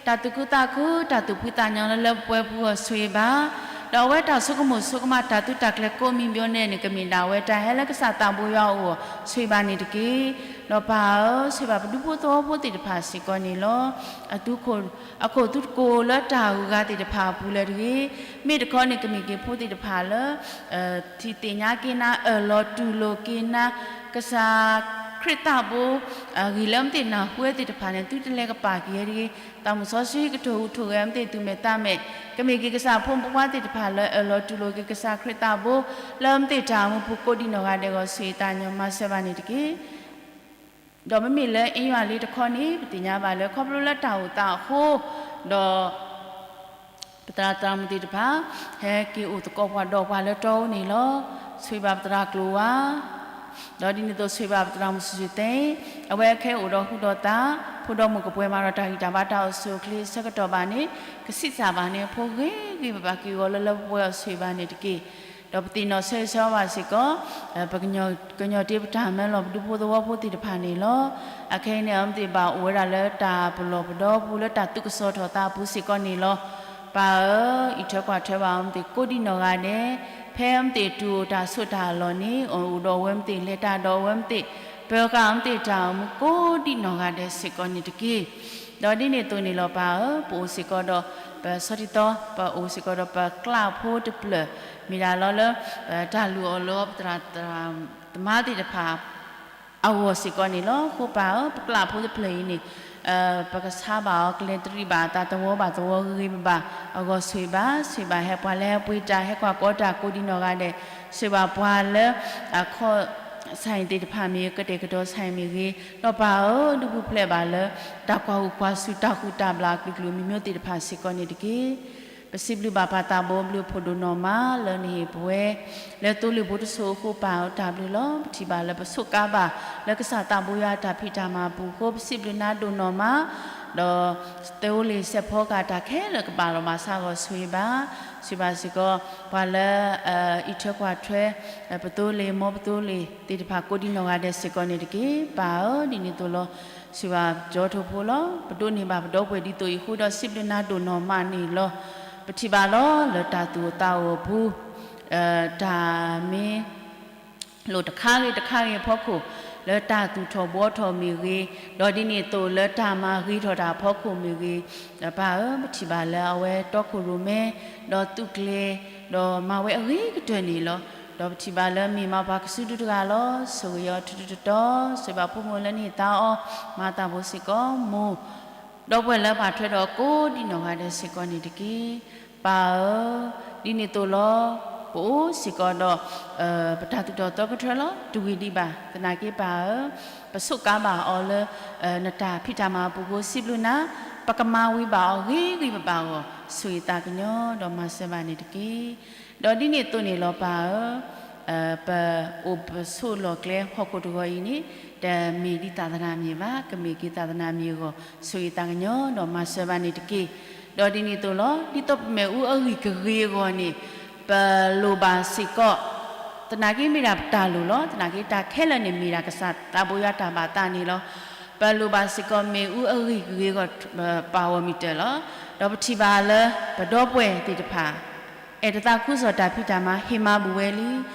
တၢ်သူၣ်ခုသးခု တၢ်သူၣ်ဖှံသးညီလၢလၢပှဲၤပှဲၤအဂီၢ်ဆိၣ်ဂ့ၤဘၣ်, ဒီးအဝဲတၢ်ဆိကမိၣ်ဆိကမး တၢ်သုးတၢ်ကျဲၤကိးမံၤမံၤဒဲးန့ၣ် ကမ့ၢ်ဒၣ်ဝဲတၢ်ဟဲလၢကစၢ်သးဘိယွၤအအိၣ်အဂီၢ် ဆိၣ်ဂ့ၤဘၣ်န့ၣ်တက့ၢ်. ဒီးပၢ်ဧၢ, ဆိၣ်ဂ့ၤဘၣ်ပဒူဖိသဝီဖိသ့ၣ်တဖၣ်စ့ၢ်ကီးန့ၣ်လီၤ. အသု အခိၣ်သုတကိးလၢတၢ်ဂုၤဂၤသ့ၣ်တဖၣ်အပူၤလၢတဂ့ၤ, မ့ၢ်တခီန့ၣ် ကမ့ၢ်က့ၤဖိသ့ၣ်တဖၣ်လၢ ထံၣ်သ့ၣ်ညါက့ၤနၤ အၢၣ်လီၤတူၢ်လိာ်က့ၤနၤ ကစၢ်ခရံာ်သးဘိ ဂ့ၤလၢမ့ၢ်သ့ၣ်နၢ်ဟူဝဲသ့ၣ်တဖၣ်န့ၣ် သုတလဲၤကပၤက့ၤဝဲတဂ့ၤ, သးမုၣ်စီဆှံကထိၣ်ဟူးထိၣ်ဂဲၤမ့ၢ်သ့ၣ် သူၣ်မဲာ်သးမဲာ်, ကမ့ၢ်က့ၤကစၢ်ဖိမုၣ်ဖိခွါသ့ၣ်တဖၣ်လၢအၢၣ်လီၤတူၢ်လိာ်က့ၤကစၢ်ခရံာ်သးဘိ လၢမ့ၢ်သ့ၣ်တၢ်အိၣ်မူပူၤကိးဒံနီၢ်ဂၤဒဲးအဂီၢ် ဆိၣ်ဂ့ၤသးကညီၤမၤစၢၤဘၣ်န့ၣ်တက့ၢ်. ဒီးမ့မ့ၢ်လၢအ့ယွၤလံတခီန့ၣ် ပသ့ၣ်ညါဘၣ်လၢ ခီဖျိလၢတၢ်အိၣ်သးအဃိ ဒီး ပသရၣ်သရၣ်မုၣ်သ့ၣ်တဖၣ် ဟဲက့ၤအိၣ်သကိးပှၤဒီးပှၤလၢတီအူန့ၣ်လီၤ. ဆိၣ်ဂ့ၤဘၣ်ပသရၣ်ကျိၤဝါ ဒီးဒ်န့ၣ်အသိးဆိၣ်ဂ့ၤဘၣ်ပသရၣ်မုၣ်စူၢ်စူၢ်သဲ အဝဲခဲအံၤအိၣ်ဒီးဟူဒီးသး ဖိဒီးမိၢ်ကပှဲၤမးဒီးတၢ်ဂံၢ်တၢ်ဘါတၢ်အိၣ်ဆူၣ်အိၣ်ချ့ဆၢကတီၢ်ဘၣ်န့ၣ် ကဆံးစၢ်ဘၣ်န့ၣ် ဖိဂ့ၤဂ့ၤဘၣ်ဘၣ်က့ၤအဂီၢ်လၢလၢပှဲၤပှဲၤအဂီၢ်ဆိၣ်ဂ့ၤဘၣ်န့ၣ်တက့ၢ်. ဒီးပသ့ၣ်နီၣ်ဆၢဂ့ၤဆၢဝါဘၣ်စ့ၢ်ကီး ပကညီၤတ့ပတၢ်မၢလီၤပဒူဖိသဝီဖိသ့ၣ်တဖၣ်န့ၣ်လီၤ. အခဲအံၤန့ၣ် အဝဲသ့ၣ်ဘၣ်အိၣ်ဝဲဒၣ်လၢတၢ်ပလီၢ်ပဒီပူၤလၢတၢ်သူၣ်ကစီၣ်ထီၣ်သးအပူၤစ့ၢ်ကီးန့ၣ်လီၤ. ပၢ်ဧၢ, အံးထွဲကွၢ်ထွဲဘၣ်အဝဲသ့ၣ်ကိးဒံနီၢ်ဂၤဒဲး, ဖဲအဝဲသ့ၣ်တုၤအိၣ်တၢ်ဆိးတၢ်လီၢ်န့ၣ် အိၣ်ဒီးအဝဲသ့ၣ် လဲၤတၢ်ဒီးအဝဲသ့ၣ်, ပၢဃာ်အဝဲသ့ၣ်တၢ်အိၣ်မူကိးဒံနီၢ်ဂၤဒဲးစ့ၢ်ကီးန့ၣ်တက့ၢ်. ဒီးဒ်န့ၣ်အသိးန့ၣ်လီၤပၢ်ဧၢ, ပအိၣ်စ့ၢ်ကီးဒီး ပဆီတံၢ်သီ ပအိၣ်စ့ၢ်ကီးဒီးပကျးဖိတဖျၢၣ် မ့ၢ်ဒၣ်လီၤလၢ တၢ်လုၢ်အီၣ်လၢပသရၣ်သမါသ့ၣ်တဖၣ် အဂီၢ်စ့ၢ်ကီးန့ၣ်လီၤ. အဃိပၢ်ဧၢ, ပကျးဖိတဖျၢၣ်အံၤန့ၣ် ပကဆါဘၣ်အီၤ ကလဲၤတရံးဘၣ်အသးသဝီဘၣ်သဝီဂ့ၤဂ့ၤဘၣ်ဘၣ် အဂီၢ်ဆိၣ်ဂ့ၤဘၣ်, ဆိၣ်ဂ့ၤဘၣ်ဟဲပှၤလၢဟဲပှ့ၤတၢ် ဟဲကွၢ်ကီတၢ်ကိးဒံနီၢ်ဂၤဒဲး, ဆိၣ်ဂ့ၤဘၣ်ပှၤလၢ အခီၣ်ဆၣ်သ့ၣ်တဖၣ်မ့ၢ်ဂ့ၤ ကတဲာ်ကတီၤဆၣ်မ့ၢ်ဂ့ၤ, ဒီးပၢ်ဧၢ, ဒုးပူၤဖျဲးဘၣ်လၢ တၢ်ကွၢ်ဟူးကွၢ်စူၤ တၢ်ဃူတၢ်ဘျၣ်အကလုာ်ကလုာ်မံၤမံၤသ့ၣ်တဖၣ်စ့ၢ်ကီးန့ၣ်တက့ၢ်. ပစံးဘျုးဘၣ်ပၢ်သးဘိဘျုးအဖှိၣ်ဒိၣ်နီၢ်မး လၢနဟ့ၣ်ပဝဲ လၢသိလ့ၣ်ဖိတစိၤအဃိ ပၢ်ဧၢတၢ်ဘျုးလီၤ. ပထံၣ်ဘၣ်လၢပဆိးကါဘၣ် လၢကစၢ်သးဘိယွၤအတၢ်ဖံးတၢ်မၤအပူၤအဃိ ပစံးဘျုးနၤဒိၣ်နီၢ်မး, ဒီးသၢအိၣ်လ့ၤစဲးဖီကၤတၢ်ခဲလၢာ်ကဘၣ်လီၤဘၣ်ဆၣ်ဂီၤဆိၣ်ဂ့ၤဘၣ်, ဆိၣ်ဂ့ၤဘၣ်စ့ၢ်ကီး ပှၤလၢအံးထွဲကွၢ်ထွဲ ပသိလ့ၣ် မ်ပသိလ့ၣ်သ့ၣ်တဖၣ်ကိးဒံနီၢ်ဂၤဒဲးစ့ၢ်ကီးန့ၣ်တက့ၢ်. ပၢ်ဧၢ, ဒ်န့ၣ်အသိးလီၤ. ဆိၣ်ဂ့ၤဘၣ်ကၠီထိဖိလီၤ. ပဒိးန့ၢ်ဘၣ်ပဒီပုၢ်ဝဲၢ်ဒ်သိးအံၤအဃိဒီး စံးဘျုးနၤဒိၣ်နီၢ်မးန့ၣ်လီၤ. ပထံၣ်ဘၣ်လီၤလၢတၢ်သူၣ်အိၣ်သးအိၣ်အပူၤ တၢ်မ့ၢ် လိၣ်တခါဂ့ၤတခါဂ့ၤအဖီခိၣ်, လၢတၢ်သူၣ်ထီၣ်ဘှီထီၣ်မ့ၢ်ဂ့ၤ, ဒီးဒ်န့ၣ်အသိးလၢတၢ်မၤဂ့ၤထီၣ်တၢ်အဖီခိၣ်မ့ၢ်ဂ့ၤ, ပၢ်ဧၢ, ပထံၣ်ဘၣ်လၢအဝဲတီခိၣ်ရိၣ်မဲ, ဒီးသူးကျဲၤ, ဒီးမၤဝဲအဂ့ၤကတၢၢ်န့ၣ်လီၤ. ဒီးပထံၣ်ဘၣ်လၢမ့ၢ်မးပှၤကစုဒုတဂၤလီၤ. ဆိၣ်ဂ့ၤအီၤထူထူတီတီ, ဆိၣ်ဂ့ၤဘၣ်ဖိမုၣ်လၢနဟံၣ်သါအီၤ, မၤသးဖိစ့ၢ်ကီးမိၢ် ဒီပုၢ်ဝဲၢ်လၢပာ်ထွဲဒီးကိးဒံနီၢ်ဂၤဒဲးစ့ၢ်ကီးန့ၣ်တက့ၢ်. ပၢ်ဧၢ, ဒ်န့ၣ်အသိးလီၤ. ပအိၣ်စ့ၢ်ကီးဒီး ပတၢ်သူၣ်ထီၣ်သီကထၢလီၤ တဝံၤဒံးဘၣ်. သနာ်က့ပၢ်ဧၢ, ပဆိးကါဘၣ်အီၤလၢ နတၢ်ဖံးတၢ်မၤအပူၤအဃိ စံးဘျုးနၤ, ပကမၤဝံၤဘၣ်အီၤဂ့ၤဂ့ၤဘၣ်ဘၣ်အဂီၢ် ဆိၣ်ဂ့ၤသးကညီၤဒီးမၤစၢၤဘၣ်န့ၣ်တက့ၢ်. ဒီးဒ်န့ၣ်အသိးန့ၣ်လီၤပၢ်ဧၢ, ပအိၣ်ပဆိးလီၢ်ကျဲဟီၣ်ခိၣ်တဂီၤအံၤန့ၣ် တမ့ၢ်ဒ်သးသနၣ်မ့ၢ်ဘၣ်, ကမ့ၢ်က့ၤသးသနၣ်မ့ၢ်အဂီၢ် ဆိၣ်ဂ့ၤသးကညီၤဒီးမၤစၢၤဘၣ်န့ၣ်တက့ၢ်. ဒီးဒ်န့ၣ်အသိးလီၤ. ဒ်သိးပမ့ၣ်အူအဂံၢ်ကဂ့ၤအဂီၢ်န့ၣ် ပလိၣ်ဘၣ်စ့ၢ်ကီး သနာ်က့မ့ၢ်ဒၣ်ပတၢ်လိၣ်လီၤ. သနာ်က့တၢ်ခဲလၢာ်န့ၣ်မ့ၢ်ဒၣ်ကစၢ်သးဘိယွၤတၢ်ဘၣ်သးန့ၣ်လီၤ. ပလိၣ်ဘၣ်စ့ၢ်ကီးမ့ၣ်အူအဂံၢ်ကဂ့ၤအဂီၢ် ပာ်ဂီၢ်မံၤတၢၢ်လီၤ. ဒီးပထံၣ်ဘၣ်လၢ ပဒီပုၢ်ဝဲၢ်သ့ၣ်တဖၣ် အဲၣ်တသးခူစၢ်တၢ်ဖံးတၢ်မၤ ဟ့ၣ်မၤဘူၣ်ဝဲလံ.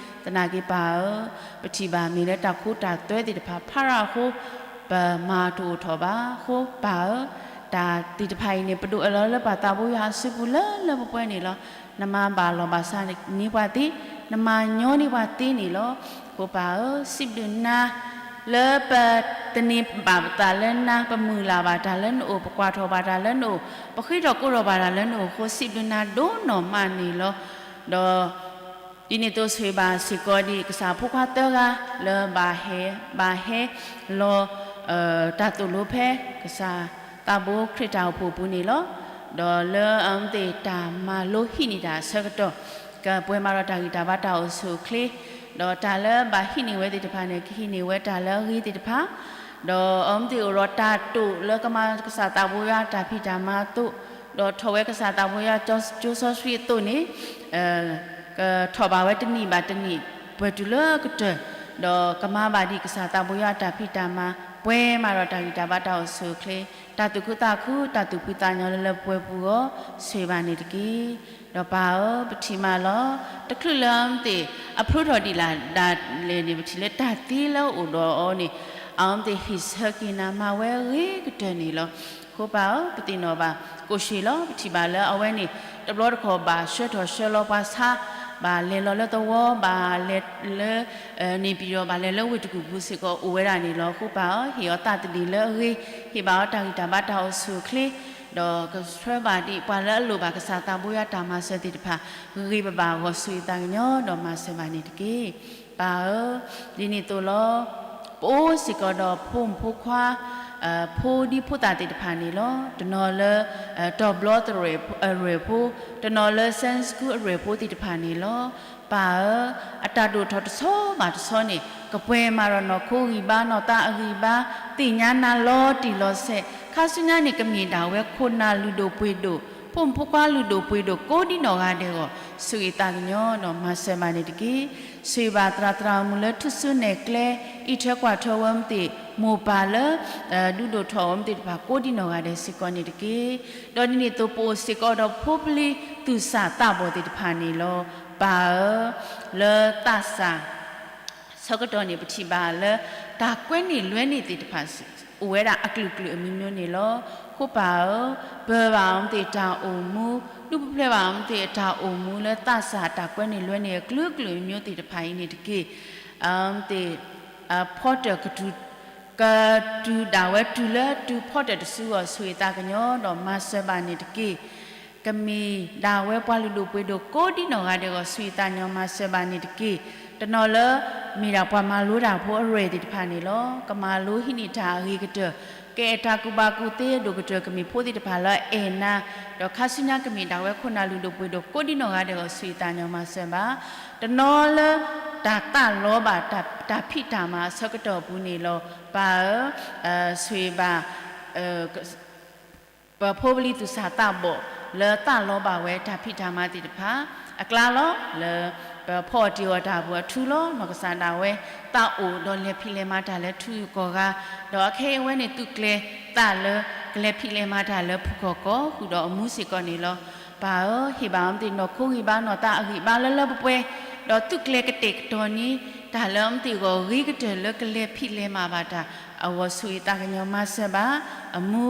သနာ်က့ပၢ်ဧၢ, ပထံၣ်ဘၣ်မ့ၢ်လၢတၢ်ခိတၢ်သွဲသ့ၣ်တဖၣ်ဖးရၣ်အဃိ ပမၤတအိၣ်ထီၣ်ဘၣ်အဃိ ပၢ်ဧၢ, တၢ်သ့ၣ်တဖၣ်အံၤန့ၣ် ပဒိၣ်အၢၣ်လီၤလၢပၢ်သးဘိယွၤအစုပူၤလၢလၢပှဲၤပှဲၤန့ၣ်လီၤ. နမၤဘၣ်လီၤဘၣ်စးန့ၢ်ပှၤသ့, နမၤညီန့ၢ်ပှၤသ့န့ၣ်လီၤ. အဃိပၢ်ဧၢ, စံးဘျုးနၤ လၢပသန့ၤဘၣ်ပသးလၢနၤ, ပမုၢ်လၢ်ဘၣ်တၢ်လၢနအိၣ်, ပကွၢ်ထီၣ်ဘၣ်တၢ်လၢနအိၣ်, ပဃ့ထီၣ်ကိးထီၣ်ဘၣ်တၢ်လၢနအိၣ်အဃိ စံးဘျုးနၤဒိၣ်နီၢ်မးန့ၣ်လီၤ. ဒီး ဒ်န့ၣ်အသိးဆိၣ်ဂ့ၤဘၣ်စ့ၢ်ကီးဒံး ကစၢ်ဖိခွါသၢဂၤလၢဘၣ်ဟဲ, ဘၣ်ဟဲလီၤ တၢ်သိၣ်လိဖဲ ကစၢ်သးဘိခရံာ်တၢ်အိၣ်ဖှိၣ်အပူၤန့ၣ်လီၤ. ဒီးလၢအဝဲသ့ၣ်တၢ်မၤလိဟံးန့ၢ်တၢ်အဆၢကတီၢ် ကပှဲၤမးဒီးတၢ်ဂံၢ်တၢ်ဘါတၢ်အိၣ်ဆူၣ်အိၣ်ချ့, ဒီးတၢ်လၢဘၣ်ဟံးန့ၢ်ဝဲသ့ၣ်တဖၣ်န့ၣ် ကဟံးန့ၢ်ဝဲတၢ်လၢအဂ့ၤသ့ၣ်တဖၣ်, ဒီးအဝဲသ့ၣ်အိၣ်ဒီးတၢ်တိာ်လၢကမၤကစၢ်သးဘိယွၤတၢ်ဖံးတၢ်မၤအသိး, ဒီးထီၣ်ဝဲကစၢ်သးဘိယွၤကၠိစီဆှံအသိးန့ၣ် ကထီၣ်ဘၣ်ဝဲတနံၣ်ဘၣ်တနံၣ် ပှဲၤတုၤလၢကတၢၢ်, ဒီးကမၤဘၣ်ဒံးကစၢ်သးဘိယွၤအတၢ်ဖံးတၢ်မၤ ပှဲၤမးဒီးတၢ်ဂံၢ်တၢ်ဘါတၢ်အိၣ်ဆူၣ်အိၣ်ချ့, တၢ်သူၣ်ခုသးခု တၢ်သူၣ်ဖှံသးညီလၢလၢပှဲၤပှဲၤအဂီၢ် ဆိၣ်ဂ့ၤဘၣ်န့ၣ်တက့ၢ်. ဒီးပၢ်ဧၢ, ပထံၣ်မးလီၤ, တချုးလၢအဝဲသ့ၣ်အဖျိထီၣ်ဒံးလၢ်ဒၣ်လဲာ်န့ၣ် ပထံၣ်လၢတၢ်သ့လၢအအိၣ်ဒီးအီၤန့ၣ် အဝဲသ့ၣ်ဟ့ၣ်ဆၢက့ၤနၤမၤဝဲအဂ့ၤကတၢၢ်န့ၣ်လီၤ. အဃိပၢ်ဧၢ, ပသ့ၣ်နီၣ်ဘၣ်ကိၣ်ရှ့ၣ်လီၤ. ပထံၣ်ဘၣ်လၢအဝဲန့ၣ် တဘျီတခီၣ်ဘၣ်ဆှၢထီၣ်ဆှၢလီၤပှၤဆါ, ဘၣ်လဲၤလီၤလၢသဝီ, ဘၣ်လဲၤလၢ န့ၣ်ပံၤဒီး ဘၣ်လဲၤလၢဝ့ၢ်တကူၣ်ပူၤစ့ၢ်ကီးအိၣ်ဝဲဒၣ်န့ၣ်လီၤ. အဃိပၢ်ဧၢ, ဟ့ၣ်အီၤသးသဒ့ၣ်လၢအဂ့ၤ, ဟ့ၣ်ဘၣ်အီၤတၢ်ဂံၢ်တၢ်ဘါတၢ်အိၣ်ဆူၣ်အိၣ်ချ့, ဒီးကဆှၢဘၣ်ဒံးပှၤလၢအလိၣ်ဘၣ်ကစၢ်သးဘိယွၤတၢ်မၤစၢၤသ့ၣ်တဖၣ် ဂ့ၤဂ့ၤဘၣ်ဘၣ်အဂီၢ် ဆိၣ်ဂ့ၤသးကညီၤဒီးမၤစၢၤဘၣ်န့ၣ်တက့ၢ်. ပၢ်ဧၢ, ဒ်န့ၣ်အသိးလီၤ. ပအိၣ်စ့ၢ်ကီးဒီးဖိမုၣ်ဖိခွါ ဖိဒံဖိသၣ်သ့ၣ်တဖၣ်န့ၣ်လီၤ. တနီၤလၢ တီၤဘျီသရဲၣ်အရဲၣ်ဖိ, တနီၤလၢ Sunday School အရဲၣ်ဖိသ့ၣ်တဖၣ်န့ၣ်လီၤ. ပၢ်ဧၢ, အတၢ်ဒိၣ်ထီၣ်တဆီဘၣ်တဆီန့ၣ် ကပှဲၤမးဒီးနီၢ်ခိဂံၢ်ဘါ နီၢ်သးအဂံၢ်ဘါ, သ့ၣ်ညါနၤလီၤတံၢ်လီၤဆဲး, ခါဆူညါန့ၣ် ကမ့ၢ်ဒၣ်ဝဲခိၣ်နၢ်လုၢ်ဒိၣ်ပှ့ၤဒိၣ်, ဖိမုၣ်ဖိခွါလုၢ်ဒိၣ်ပှ့ၤဒိၣ်ကိးဒံနီၢ်ဂၤဒဲးအဂီၢ် ဆိၣ်ဂ့ၤသးကညီၤဒီးမၤစၢၤဘၣ်န့ၣ်တက့ၢ်. ဆိၣ်ဂ့ၤဘၣ်သရၣ်သရၣ်မုၣ်လၢထူၣ်စုနဲၣ်ကျဲ အံးထွဲကွၢ်ထွဲဝဲမ့ၢ်သ့ၣ်, မိၢ်ပၢ်လၢ ဒုးဒိၣ်ထီၣ်ဝဲမ့ၢ်သ့ၣ်တဖၣ်ကိးဒံနီၢ်ဂၤဒဲးစ့ၢ်ကီးန့ၣ်တက့ၢ်. ဒီးဒ်န့ၣ်အသိးပအိၣ်စ့ၢ်ကီးဒီးဖိပလံၤသူၣ်စၢ်သးဘီၣ်သ့ၣ်တဖၣ်န့ၣ်လီၤ. ပၢ်ဧၢ, လၢသးစၢ် ဆၢကတီၢ်န့ၣ် ပထံၣ်ဘၣ်လၢ တၢ်ကွဲန့ၢ်လွဲန့ၢ်သ့ၣ်တဖၣ် အိၣ်ဝဲဒၣ်အကလုာ်ကလုာ်အမံၤမံၤန့ၣ်လီၤ. အဃိပၢ်ဧၢ, ပၢၤဘၣ်အီၤမ့ၢ်သ့ၣ်တၢ်အိၣ်မူ, ဒူၣ်ပျဲၢ်ဘၣ်အီၤမ့ၢ်သ့ၣ်တၢ်အိၣ်မူလၢသးစၢ်တၢ်ကွဲန့ၢ်လွဲန့ၢ်အကလုာ်ကလုာ်အမံၤမံၤသ့ၣ်တဖၣ်အံၤန့ၣ်တက့ၢ်. အမ့ၢ်သ့ၣ် ဖီတၢၣ်ကတုၤ ကတုၤဒၣ်ဝဲတုၤလၢတုၤဖီတၢၣ်တစုအဂီၢ် ဆိၣ်ဂ့ၤသးကညီၤဒီးမၤစၢၤဘၣ်န့ၣ်တက့ၢ်. ကမ့ၢ်ဒၣ်ဝဲပှၤလုၢ်ဒိၣ်ပှ့ၤဒိၣ်ကိးဒံနီၢ်ဂၤဒဲးအဂီၢ် ဆိၣ်ဂ့ၤသးကညီၤမၤစၢၤဘၣ်န့ၣ်တက့ၢ်. တနီၤလၢ မ့ၢ်ဒၣ်ပှၤမၤလိတၢ်ဖိအရဲၣ်သ့ၣ်တဖၣ်န့ၣ်လီၤ. ကမၤလိဟံးန့ၢ်တၢ်အဂ့ၤကတၢၢ်, ကအဲၣ်တၢ်ကူၣ်ဘၣ်ကူၣ်သ့အဒိၣ်ကတၢၢ် ကမ့ၢ်ဖိသ့ၣ်တဖၣ်လၢအအဲၣ်နၤ, ဒီးခါဆူညါကမ့ၢ်ဒၣ်ဝဲခိၣ်နၢ်လုၢ်ဒိၣ်ပှ့ၤဒိၣ်ကိးဒံနီၢ်ဂၤဒဲးအဂီၢ် ဆိၣ်ဂ့ၤသးကညီၤမၤစၢၤဘၣ်. တနီၤလၢ တၢ်သးလီဘၣ် တၢ်ဖံးတၢ်မၤအဆၢကတီၢ်အပူၤန့ၣ်လီၤ. ပၢ်ဧၢ, ဆိၣ်ဂ့ၤဘၣ် ပဖိပလံၤသူၣ်စၢ်သးဘီၣ်လၢသးလီဘၣ်ဝဲတၢ်ဖံးတၢ်မၤသ့ၣ်တဖၣ် အကျါလီၤ. လၢပဖီအီၣ်တ့ၢ်အီၣ်တၢ်အပူၤအထူလီၤ. နီၢ်ကစၢ်ဒၣ်ဝဲ သးအိၣ်ဒီးလဲၤဖံးလဲၤမၤတၢ်လၢထူကီၢ်ဂၤ, ဒီးအခဲအံၤအဝဲန့ၣ်သုးကျဲၤသးလၢ ကလဲၤဖံးလဲၤမၤတၢ်လၢဖုၣ်ကီၢ်ကီၢ် ဃုာ်ဒီးအမူစ့ၢ်ကီးန့ၣ်လီၤ. ပၢ်ဧၢ, ဟ့ၣ်ဘၣ်အီၤမ့ၢ်သ့ၣ်နီၢ်ခိဂံၢ်ဘါနီၢ်သးအဂံၢ်ဘါလၢလၢပှဲၤပှဲၤ, ဒီးသုးကျဲၤကတဲာ်ကတီၤန့ၢ် တၢ်လၢအမ့ၢ်သ့ၣ်ဂီၢ်ဂ့ၤကတၢၢ်လၢကလဲၤဖံးလဲၤမၤဘၣ်တၢ်အဂီၢ် ဆိၣ်ဂ့ၤသးကညီၤမၤစၢၤဘၣ်အမူ,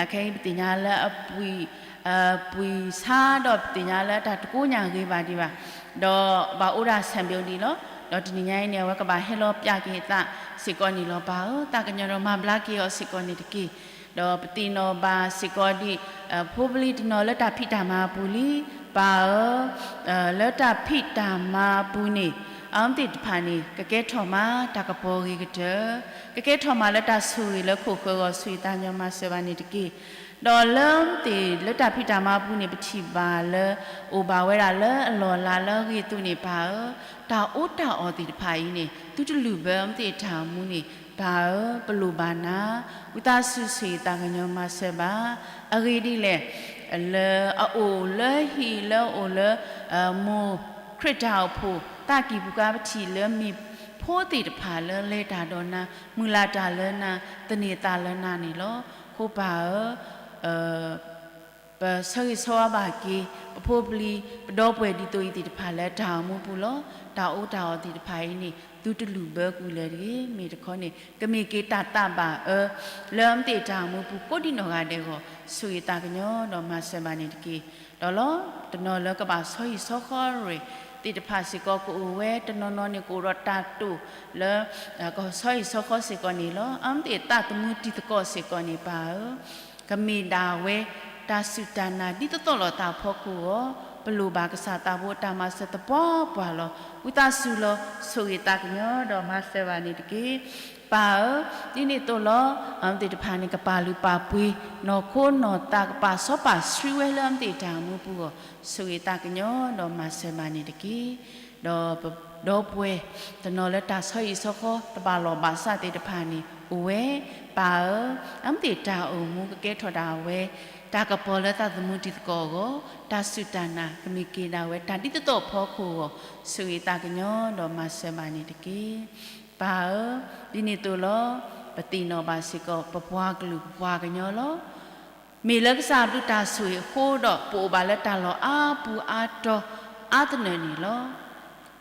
အခဲအံၤပသ့ၣ်ညါလၢအပှံၤ ပှံၤဆါဒီးပသ့ၣ်ညါလၢတၢ်တကိးညၣ်ဂ့ၤဘၣ်ဒံးဘၣ်, ဒီးဘၣ်အိၣ်ဒၣ်ဆဲးဘျိးဒံးလီၤ. ဒီးတနံၤညါအံၤန့ၣ် အဝဲကဘၣ်ဟဲလီၤပၠးက့ၤအသးစ့ၢ်ကီးန့ၣ်လီၤ. ပၢ်ဧၢ, သးကညီၤဒီးမၤဘျါက့ၤအီၤစ့ၢ်ကီးန့ၣ်တက့ၢ်. ဒီးပသ့ၣ်နီၣ်ဘၣ်စ့ၢ်ကီးဒံး ဖိပလံၤတနီၤလၢတၢ်ဖံးတၢ်မၤအပူၤလံ. ပၢ်ဧၢ, လၢတၢ်ဖံးတၢ်မၤအပူၤန့ၣ် အဝဲသ့ၣ်တဖၣ်န့ၣ် ကကဲထီၣ်မးတၢ်ကပီၤဂ့ၤကတၢၢ်, ကကဲထီၣ်မးလၢတၢ်ဆိၣ်ဂ့ၤလၢခိၣ်ဃၢၤအဂီၢ် ဆိၣ်ဂ့ၤသးကညီၤမၤစၢၤဘၣ်န့ၣ်တက့ၢ်. ဒီးလၢအဝဲသ့ၣ်လၢတၢ်ဖံးတၢ်မၤအပူၤန့ၣ် ပထံၣ်ဘၣ်လၢ အိၣ်ဘၣ်ဝဲဒၣ်လၢအလီၢ်အလၤလၢအဂ့ၤအသိးန့ၣ် ပၢ်ဧၢ, တၢ်အီၣ်တၢ်အီသ့ၣ်တဖၣ်အံၤန့ၣ် သုတလုၢ်ဘၢအဝဲသ့ၣ်တၢ်အိၣ်မူန့ၣ် ပၢ်ဧၢ, ပလိၣ်ဘၣ်နၤ, ဝံသးစူၤဆိၣ်ဂ့ၤသးကညီၤမၤစၢၤဘၣ်. အဂ့ၢ်ဒ်လဲၣ် လၢအအိၣ်လၢဟံၣ်လၢအအိၣ်လၢ မိၢ်ခရံာ်တၢ်အိၣ်ဖှိၣ် သးကံၢ်ပူၤကါ ပထံၣ်လၢမ့ၢ်ဖိသ့ၣ်တဖၣ်လၢလဲၤတၢ်ဒီးနၤ, မုၢ်လၢ်တၢ်လၢနၤ, သန့ၤသးလၢနၤန့ၣ်လီၤ. အဃိပၢ်ဧၢ, ပဆၢဂ့ၤဆၢဝါဘၣ်က့ၤ ပဖိပလံၤ ပဒီပုၢ်ဝဲၢ်ဒ်သိးအံၤသ့ၣ်တဖၣ်လၢတၢ်အိၣ်မူပူၤလီၤ. တၢ်အီၣ်တၢ်အီသ့ၣ်တဖၣ်အံၤန့ၣ် သုတလုၢ်ဘၢကွံာ်လၢၤတဂ့ၤ. မ့ၢ်တခီန့ၣ် ကမ့ၢ်က့ၤတၢ်သးဘၣ်အၢ လၢအဝဲသ့ၣ်တၢ်အိၣ်မူပူၤကိးဒံနီၢ်ဂၤဒဲးအဂီၢ် ဆိၣ်ဂ့ၤသးကညီၤဒီးမၤစၢၤဘၣ်န့ၣ်တက့ၢ်. ဒီးလီၤ တနီၤလၢကဘၣ်ဆီဟံၣ်ဆီဃီရ့ၣ်သ့ၣ်တဖၣ်စ့ၢ်ကီးကအိၣ်ဝဲ, တနီၤနီၤန့ၣ်ကအိၣ်ဒီးတၢ်တိာ်လၢ ကဆီဟံၣ်ဆီဃီစ့ၢ်ကီးန့ၣ်လီၤ. အဝဲသ့ၣ်သးသမူတံၤသကိးစ့ၢ်ကီးန့ၣ် ပၢ်ဧၢ, ကမ့ၢ်ဒၣ်ဝဲ တၢ်စူၢ်တၢ်နာ်ဒ်သိးသိးလိာ်သးအဖီခိၣ်အဂီၢ်, ပလိၣ်ဘၣ်ကစၢ်သးဘိတၢ်မၤစၢၤသပှၢ်ပှၢ်လီၤ. ဝံသးစူၤလီၤ ဆိၣ်ဂ့ၤသးကညီၤဒီးမၤစၢၤဘၣ်န့ၣ်တက့ၢ်. ပၢ်ဧၢ, ဒ်န့ၣ်အသိးလီၤ. အဝဲသ့ၣ်တဖၣ်န့ၣ် ကပာ်လုၢ်ပာ်ပှ့ၤ နီၢ်ခိနီၢ်သး ကပာ်စီပာ်ဆှံဝဲလၢအဝဲသ့ၣ်တၢ်အိၣ်မူပူၤအဂီၢ် ဆိၣ်ဂ့ၤသးကညီၤဒီးမၤစၢၤဘၣ်န့ၣ်တက့ၢ်. ဒီးပဒီပုၢ်ဝဲၢ် တနီၤလၢတၢ်ဆီဟံၣ်ဆီဃီ တဘၣ်လီၢ်ဘၣ်စးသ့ၣ်တဖၣ်န့ၣ် အိၣ်ဝဲ, ပၢ်ဧၢ, အဝဲသ့ၣ်တၢ်အိၣ်မူကကဲထီၣ်ဒၣ်ဝဲ တၢ်ကပီၤလၢသးသမူတံၤသကိးအဂီၢ်, တၢ်စူၢ်တၢ်နာ် ကမ့ၢ်က့ၤဒၣ်ဝဲ တၢ်ဒ်သိးသိးအဖီခိၣ်အဂီၢ်, ဆိၣ်ဂ့ၤသးကညီၤဒီးမၤစၢၤဘၣ်န့ၣ်တက့ၢ်. ပၢ်ဧၢ, ဒ်န့ၣ်အသိးလီၤ. ပသ့ၣ်နီၣ်ဘၣ်စ့ၢ်ကီး ပပှၤကလုာ်ပပှၤကညီလီၤ. မ့ၢ်လၢကစၢ်အဘျုးတၢ်ဆိၣ်ဂ့ၤအဃိဒီး ပအိၣ်ဘၣ်လၢတၢ်လီၢ်အါပူၤအါတီၤအါသနၢၣ်န့ၣ်လီၤ.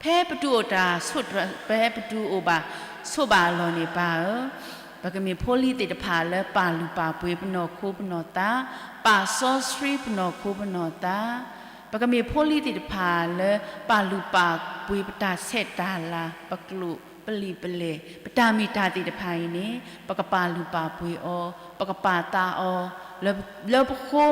ဖဲပတုၤအိၣ်တၢ်ဆိၣ်, ဖဲပတုၤအိၣ်ဘၣ်ဆိၣ်ဘၣ်အလီၢ်န့ၣ် ပၢ်ဧၢ, ပကမ့ၢ်ဖိလံၤသ့ၣ်တဖၣ်လၢပာ်လုၢ်ပာ်ပှ့ၤပနီၢ်ခိပနီၢ်သး, ပာ်စီဆှံပနီၢ်ခိပနီၢ်သး, ပကမ့ၢ်ဖိလံၤသ့ၣ်တဖၣ်လၢပာ်လုၢ်ပာ်ပှ့ၤပတၢ်ဆဲးတၢ်လၤ, ပကျိာ်ပလံာ်ပလဲၢ်, ပတၢ်မ့ၢ်တၢ်သ့ၣ်တဖၣ်အံၤန့ၣ် ပကပာ်လုၢ်ပာ်ပှ့ၤအီၤ, ပကပာ်သးအီၤ, လၢ, လၢပဃိ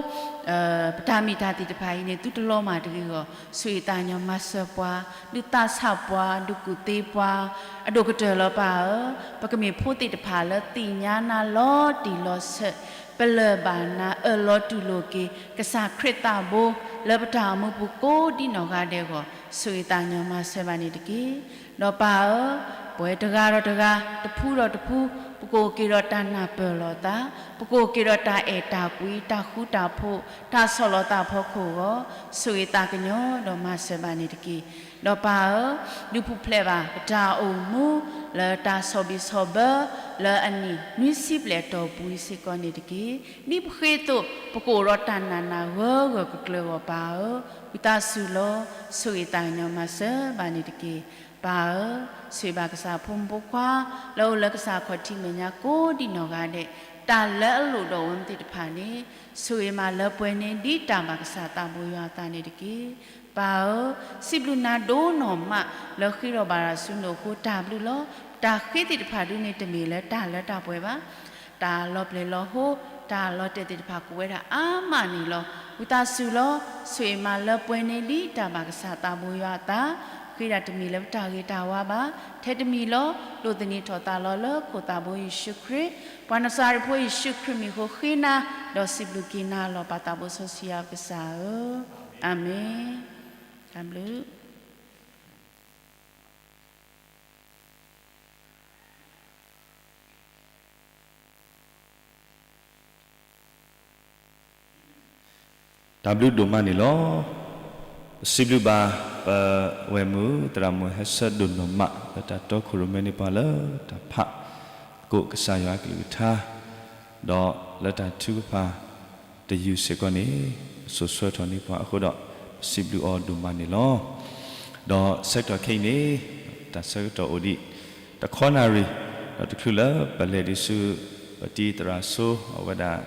ပတၢ်မ့ၢ်တၢ်သ့ၣ်တဖၣ်အံၤန့ၣ် သုတလီၤမၢ်တဂ့ၤအဂီၢ် ဆိၣ်ဂ့ၤသးကညီၤမၤစၢၤပှၤ, ဒုးသးဆးပှၤ, ဒုးကူၣ်သ့ပှၤ, အဒိၣ်ကတၢၢ်လီၤပၢ်ဧၢ, ပကမ့ၢ်ဖိသ့ၣ်တဖၣ်လၢသ့ၣ်ညါနၤလီၤတံၢ်လီၤဆဲး, ပလၢၢ်ဘၣ်နၤ အၢၣ်လီၤတူၢ်လိာ်က့ၤ ကစၢ်ခရံာ်သးဘိ လၢပတၢ်အိၣ်မူပူၤကိးဒံနီၢ်ဂၤဒဲးအဂီၢ် ဆိၣ်ဂ့ၤသးကညီၤမၤစၢၤဘၣ်န့ၣ်တက့ၢ်. ဒီးပၢ်ဧၢ, ပဝဲတဂၤဒီးတဂၤ, တဖုဒီးတဖု, ပကအိၣ်က့ၤဒီးတၢ်နၢ်ပၢၢ်လိာ်သး, ပကအိၣ်က့ၤဒီးတၢ်အဲၣ်တၢ်ကွံ, တၢ်ဃူတၢ်ဖိး, တၢ်ဆီၣ်လီၤသးအဖီခိၣ်အဂီၢ်, ဆိၣ်ဂ့ၤသးကညီၤဒီးမၤစၢၤဘၣ်န့ၣ်တက့ၢ်. ဒီးပၢ်ဧၢ, ဒုးပူၤဖျဲးဘၣ် ပတၢ်အိၣ်မူ လၢတၢ်ဆီၣ်ဘံၣ်ဆီၣ်ဘၢ လၢအနံၣ်နွံဆံဘျဲၣ်အတီၢ်ပူၤစ့ၢ်ကီးန့ၣ်တက့ၢ်. ဒ်ပဃ့သိး ပကအိၣ်ဒီးတၢ်နာ်နၤဂၢၢ်ဂၢၢ်ကျၢၤကျၢၤအဂီၢ် ပၢ်ဧၢ, ဝံသးစူၤလီၤ ဆိၣ်ဂ့ၤသးကညီၤမၤစၢၤဘၣ်န့ၣ်တက့ၢ်. ပၢ်ဧၢ, ဆိၣ်ဂ့ၤဘၣ်ကစၢ်ဖိမုၣ်ဖိခွါ လၢအိၣ်လၢကစၢ်ခီၣ်ထံးမဲာ်ညါကိးဒံနီၢ်ဂၤဒဲး, တၢ်လၢအလိၣ်ဒီးအဝဲသ့ၣ်တဖၣ်န့ၣ်, ဆိၣ်ဂ့ၤမၤလၢပှဲၤန့ၢ်ဒ်တၢ်ဘၣ်ကစၢ်သးဘိယွၤအသးန့ၣ်တက့ၢ်. ပၢ်ဧၢ, စံးဘျုးနၤဒိၣ်နီၢ်မး လၢဃ့ထီၣ်ဘၣ်တၢ်ဆူနအိၣ်အဃိ တၢ်ဘျုးလီၤ. တၢ်ဃ့သ့ၣ်တဖၣ်ဒုန့ၣ် တမ့ၢ်လၢတၢ်လၢတၢ်ပှဲၤဘၣ်. တၢ်လီၤပျဲၢ်လီၤဟိ, တၢ်လီၤတဲာ်သ့ၣ်တဖၣ်ကအိၣ်ဝဲဒၣ်အါမးန့ၣ်လီၤ. ဝံသးစူၤလီၤ ဆိၣ်ဂ့ၤမၤလၢပှဲၤန့ၢ်ဒ်တၢ်ဘၣ်ကစၢ်သးဘိယွၤအသး, ဃ့ဒၣ်တမ့ၢ်လၢပတၢ်ဂ့ၤတၢ်ဝါဘၣ်, ထဲတမံၤလီၤ ဒိးသန့ၤထီၣ်သးလီၤလၢခိၣ်သးဘိယ့ၣ်ၡူးခရံာ်, ပှၤနစၤရ့းဖိယ့ၣ်ၡူးခရံာ်မံၤအဃိ ဃ့နၤ, ဒီးစံးဘျုးက့ၤနၤလီၤ. ပၢ်သးဘိစီဆှံယွၤပကစၢ်ဧၢ, အၤမ့ၣ်. တၢ်ဘျုး တၢ်ဘျုးဒိၣ်မးန့ၣ်လီၤ. ပစံးဘျုးဘၣ် ပဝဲၢ်မုၣ်သရၣ်မုၣ်ဟဲဆၢဒိၣ်နီၢ်မး လၢတၢ်တီခိၣ်ရိၣ်မဲန့ၢ်ပှၤလၢတၢ်ဖးကအိၣ်ကစၢ်ယွၤအကလုၢ်ကထါ, ဒီးလၢတၢ်ထုကဖၣ်တယုၢ်စ့ၢ်ကီးန့ၣ် စိာ်ဆှၢထီၣ်န့ၢ်ပှၤအဃိဒီး ပစံးဘျုးအီၤဒိၣ်မးန့ၣ်လီၤ. ဒီးဆၢကတီၢ်ခဲအံၤန့ၣ် တၢ်ဆၢကတီၢ်အိၣ်ဒံး တခီနၣ်ရံၣ်, ဒီးတချုးလၢပလဲၤဒံးဆူ ပတံၤသရၣ်စိ အဝဲဒၣ်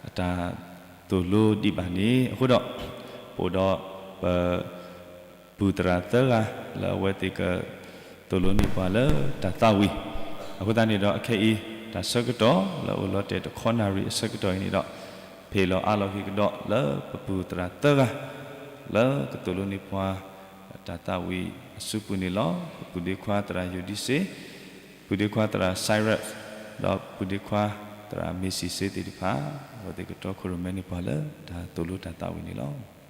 အတၢ်သိၣ်လိဒံးဘၣ်န့ၣ်အဃိဒီး ပအိၣ်ဒီးပ ပပုၢ်သရၣ်သၢဂၤ လၢအဝဲသ့ၣ်ကသိၣ်လိန့ၢ်ပှၤလၢတၢ်သးဝံၣ်, အဃိသတးန့ၣ်ဒီးအခဲအံၤ တၢ်ဆၢကတီၢ်လၢအအိၣ်လီၤတဲာ်တခီနၣ်ရံၣ်အဆၢကတီၢ်အံၤန့ၣ်ဒီး ဖဲးလီၤအါလီၤက့ၤကဒီးလၢပပုၢ်သရၣ်သၢဂၤ လၢကသိၣ်လိန့ၢ်ပှၤ တၢ်သးဝံၣ်အစုပူၤန့ၣ်လီၤ. ပပုၢ်ဒ့ခွါသရၣ်ယိၤဒံစ့, ပုၢ်ဒ့ခွါသရၣ်စဲးရဲး, ဒီးပုၢ်ဒ့ခွါသရၣ်မ့ၢ်စံးစ့သ့ၣ်တဖၣ် အဝဲသ့ၣ်ကတီခိၣ်ရိၣ်မဲန့ၢ်ပှၤလၢတၢ်သိၣ်လိတၢ်သးဝံၣ်န့ၣ်လီၤ.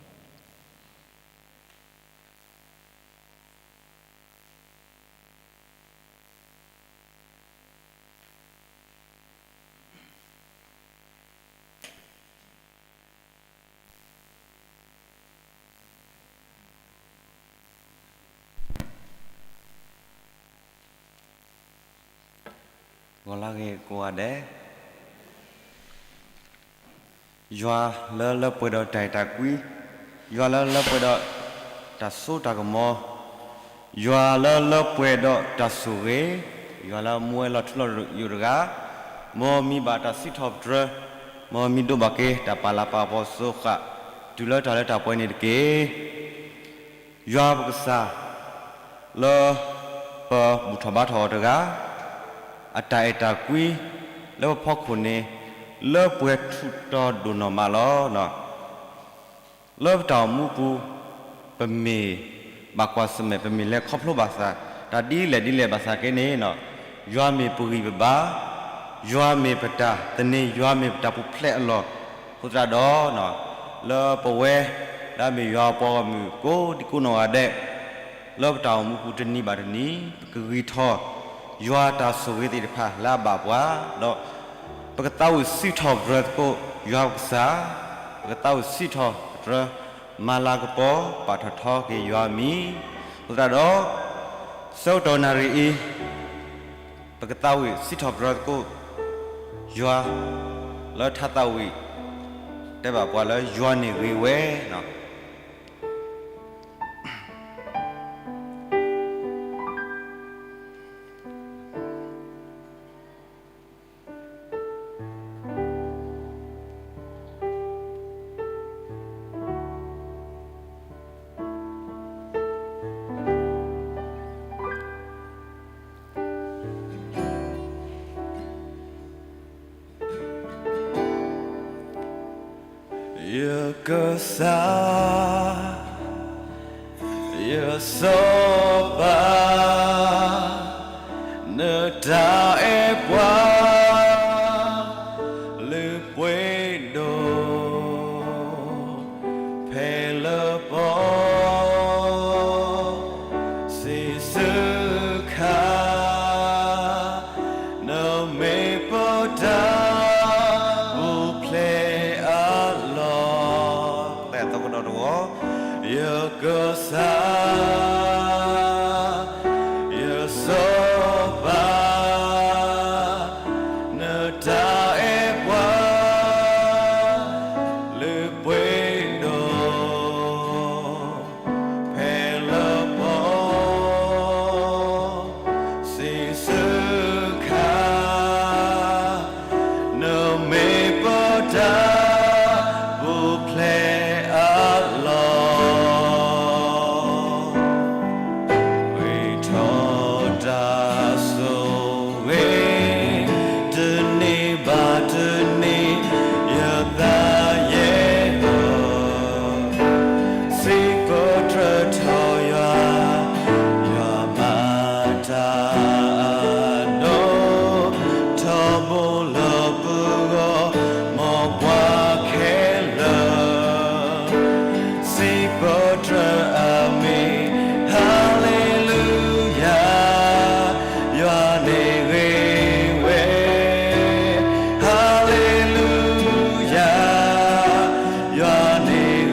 ဂီၤလၢဂ့ၤကိးဂၤဒဲး, ယွၤလၢလၢပှဲၤဒီးတၢ်အဲၣ်တၢ်ကွံ, ယွၤလၢလၢပှဲၤဒီးတၢ်စိတၢ်ကမီၤ, ယွၤလၢလၢပှဲၤဒီးတၢ်ဆိၣ်ဂ့ၤ, ယွၤလၢမူဝဲလီၤထူလီၤယိာ်တဂၤ, မ်မံဘၣ်တၢ်စံးထီၣ်ပတြၢၤ, မ်မံဒိးဘၣ်က့ၤတၢ်ပာ်လၤပာ်ပီၤစိဃာ် တုၤလၢတၢ်လၢတၢ်ပှဲၤန့ၣ်တက့ၢ်. ယွၤပကစၢ် လၢပဘူၣ်ထီၣ်ဘါထီၣ်အီၤတဂၤ, အတၢ်အဲၣ်တၢ်ကွံ လၢပဖီခိၣ်န့ၣ် လၢပှဲၤထူးတီၤဒိၣ်နီၢ်မးလီၤ. လၢပတၢ်အိၣ်မူပူၤ ပမ့ၢ်ဘၣ်ကွၢ်ဆၢၣ်မဲာ် ပမ့ၢ်လဲၤခီဖျိဘၣ်ဆၣ် တၢ်ဒ်လဲၣ်ဒ်လဲၣ်ဘၣ်ဆၣ်က့န့ၣ် ယွၤမ့ၢ်ပဂံၢ်ပဘါ, ယွၤမ့ၢ်ပတၢ်သန့ၤ, ယွၤမ့ၢ်ပတၢ်ပူၤဖျဲးအလီၢ်, အဃိသတးဒီး လၢပဝဲ လၢအမ့ၢ်ယွၤအပှၤဂီၢ်မုၢ်ကိးဒံကိးနီၢ်ဂၤဒဲး လၢပတၢ်အိၣ်မူပူၤတနံၤဘၣ်တနံၤ ပကဂံၢ်ထီၣ် ယွၤတၢ်ဆိၣ်ဂ့ၤသ့ၣ်တဖၣ်လၢအဘၣ်ပှၤ, ဒီးပကသးဝံၣ်စံးထီၣ်ပတြၢၤသကိး ယွၤပကစၢ်, ပကသးဝံၣ်စံးထီၣ်ပတြၢၤ မၤလၤကပီၤ ပာ်ထီၣ်ထီက့ၤယွၤအမံၤ, အဃိသတးဒီး ဆၢကတီၢ်နၣ်ရံၣ်အံၤ ပကသးဝံၣ်စံးထီၣ်ပတြၢၤသကိး ယွၤ လၢထါသးဝံၣ် တဲဘၣ်ပှၤလၢယွၤန့ၣ်ဂ့ၤဝဲန့ၣ် ယကစၢ်, ယစီၤပၤ, နတၢ်အဲၣ်ပှၤ လုၢ်ပှ့ၤဒိၣ် ဖဲလၢပှၤ စံးဆၢခါ နမ့ၢ်ပတၢ်ပူၤဖျဲးအလီၢ်, သၢကဒီးတဝီ, ယကစၢ်, ယစီၤပၤ, နတၢ်အဲၣ်ပှၤ လုၢ်ပှ့ၤဒိၣ် ဖဲလၢပှၤ စံးဆၢခါ နမ့ၢ်ပတၢ်ပူၤဖျဲးအလီၢ်, ဂံၢ်ထီၣ်တၢ်ဆိၣ်ဂ့ၤ တနံၤဘၣ်တနံၤ ယသးယဲၢ်လီၤ စံးပတြၢၤထီၣ်ယွၤ, ယွၤမၤတၢ်အဒိၣ်, ထီဘိလၢပဂီၢ်, မ်ပှၤခဲလၢာ်, စံးပတြၢၤအမံၤ, ဟါလ့လူယၤ, ယွၤန့ၣ်ဂ့ၤဝဲ, ဟါလ့လူယၤ, ယွၤန့ၣ်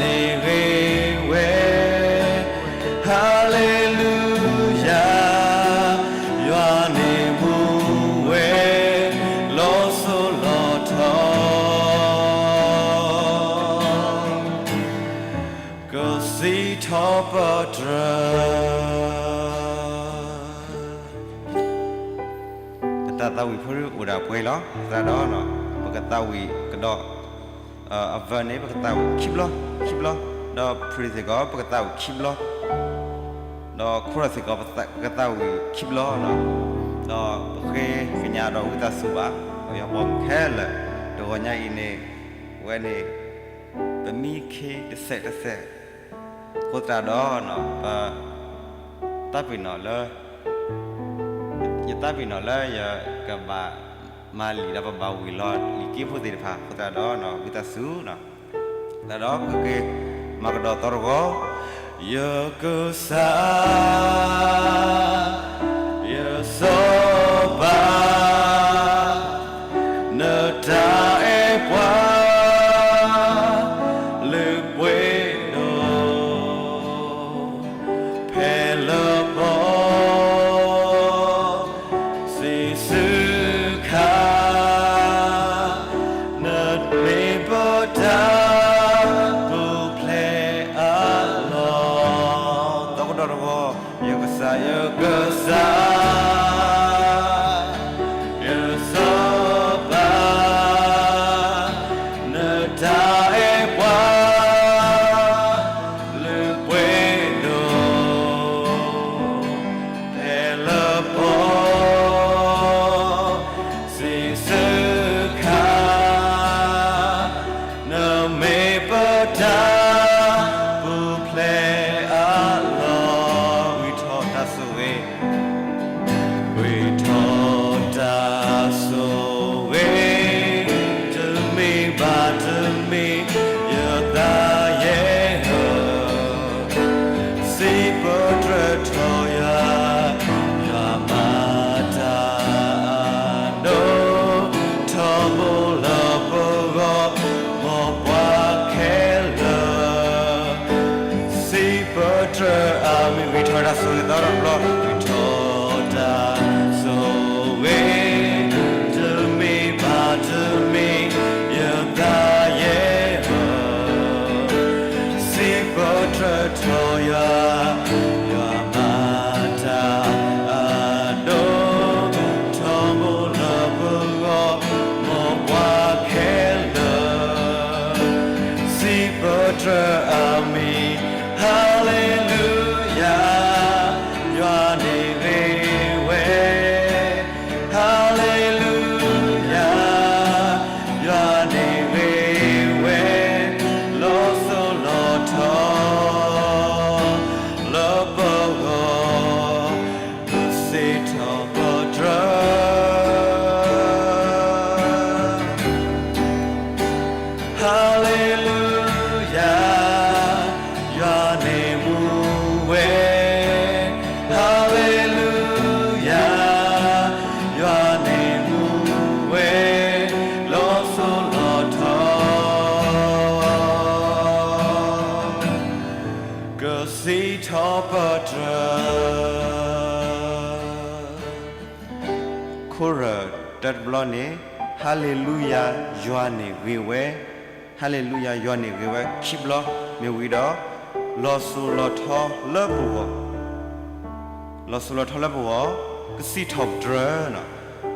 ယွၤန့ၣ်ဂ့ၤဝဲ, ဟၤလ့လူယၤ, ယွၤန့ၣ်မူဝဲ, လီၤစိၤလီၤထီ, ကစံးထီၣ်ပတြၢၤ. ပတၢ်သးဝံၣ်ဖိအိၣ်ဒၣ်ပှဲၤလီၤ. သတးဒီး ပကသးဝံၣ်ကဒီး အ verse န့ၣ် ပကသးဝံၣ်ခံဘျီ, ခံဘျီ, ဒီး pray စ့ၢ်ကီး ပကသးဝံၣ်ခံဘျီ, ဒီး chorus စ့ၢ်ကီး ပကသးဝံၣ်ခံဘျီ, ဒီးပဃ့ကညးဒီးဝံသးစူၤဘၣ် ပယီၤဖိခဲလၢာ်, တဂီၤညါအံၤန့ၣ် ဝဲန့ၣ် ပမံခ့တစဲးတစဲး, အဃိသတးဒီး ပ သးပ့ၤနီၣ်လၢ ယသးပ့ၤနီၣ်လၢယကဘၣ်မၤလံာ်ဒီးပဘၣ်ဝံၤလီၤလံာ်က့ဖိသ့ၣ်တဖၣ်အဃိသတးဒီး ဝံသးစူၤ, သတးဒီးပကက့ၤမၤကဒီးသီတဂီၤ, ယကစၢ်, ယစီၤပၤ နတၢ်အဲၣ်ပှၤ လုၢ်ပှ့ၤဒိၣ် ဖဲလၢပှၤ စံးဆူခါ နမ့ၢ်ပတၢ်ပူၤဖျဲးအလီၢ်, သီကဒီးတဂီၤ, ယကစၢ်, ယကစၢ်, ယစီၤပၤ နတၢ်အဲၣ်ပှၤ လုၢ်ပှ့ၤဒိၣ် ဖဲလၢပှၤ စံးဆူခါ နမ့ၢ်ပတၢ်ပူၤဖျဲးအလီၢ်, ဝံထီၣ်တၢ်ဆိၣ်ဂ့ၤ ဝံထီၣ်တၢ်ဆိၣ်ဂ့ၤ တမံၤဘၣ်တမံၤ ယသးယဲၢ်ဧၢ, စံးပတြၢၤထီၣ်ယွၤ, ယွၤမၤတၢ်အဒိၣ်, ထီဘိလၢပဂီၢ်, မ်ပှၤခဲလၢာ် စံးပတြၢၤအမံၤ, ဝံထီၣ်တၢ်ဆိၣ်ဂ့ၤသီတဘျီ, ဝံထီၣ်တၢ်ဆိၣ်ဂ့ၤ တမံၤဘၣ်တမံၤ ယသးယဲၢ်ဧၢ, စံးပတြၢၤထီၣ်ယွၤ, ယွၤမၤတၢ်အဒိၣ်, ထီဘိလၢပဂီၢ်, မ်ပှၤခဲလၢာ် စံးပတြၢၤအမံၤ, ဟၤလ့လူယၤ, ယွၤန့ၣ်ဂ့ၤဝဲ, ဟၤလ့လူယၤ, ယွၤန့ၣ်ဂ့ၤဝဲ, လီၤစိၤလီၤထီ လၢပဂီၢ် ကစံးထီၣ်ပတြၢၤ, ဟၤလ့လူယၤ, ယွၤန့ၣ်မူဝဲ, ဟၤလ့လူယၤ, ယွၤန့ၣ်မူဝဲ, လီၤစိၤလီၤထီ ကစံးထီၣ်ပတြၢၤ, ခိၣ်ရၢၣ်တၢတဘျီန့ၣ်, ဟၤလ့လူယၤ, ယွၤန့ၣ်ဂ့ၤဝဲ, ဟၤလ့လူယၤ, ယွၤန့ၣ်ဂ့ၤဝဲ ခံဘျီ, မ့ၢ်ဝံၤဒီး လီၤစိၤလီၤထီလၢပဂီၢ်, လီၤစိၤလီၤထီလၢပဂီၢ်, ကစံးထီၣ်ပတြၢၤ,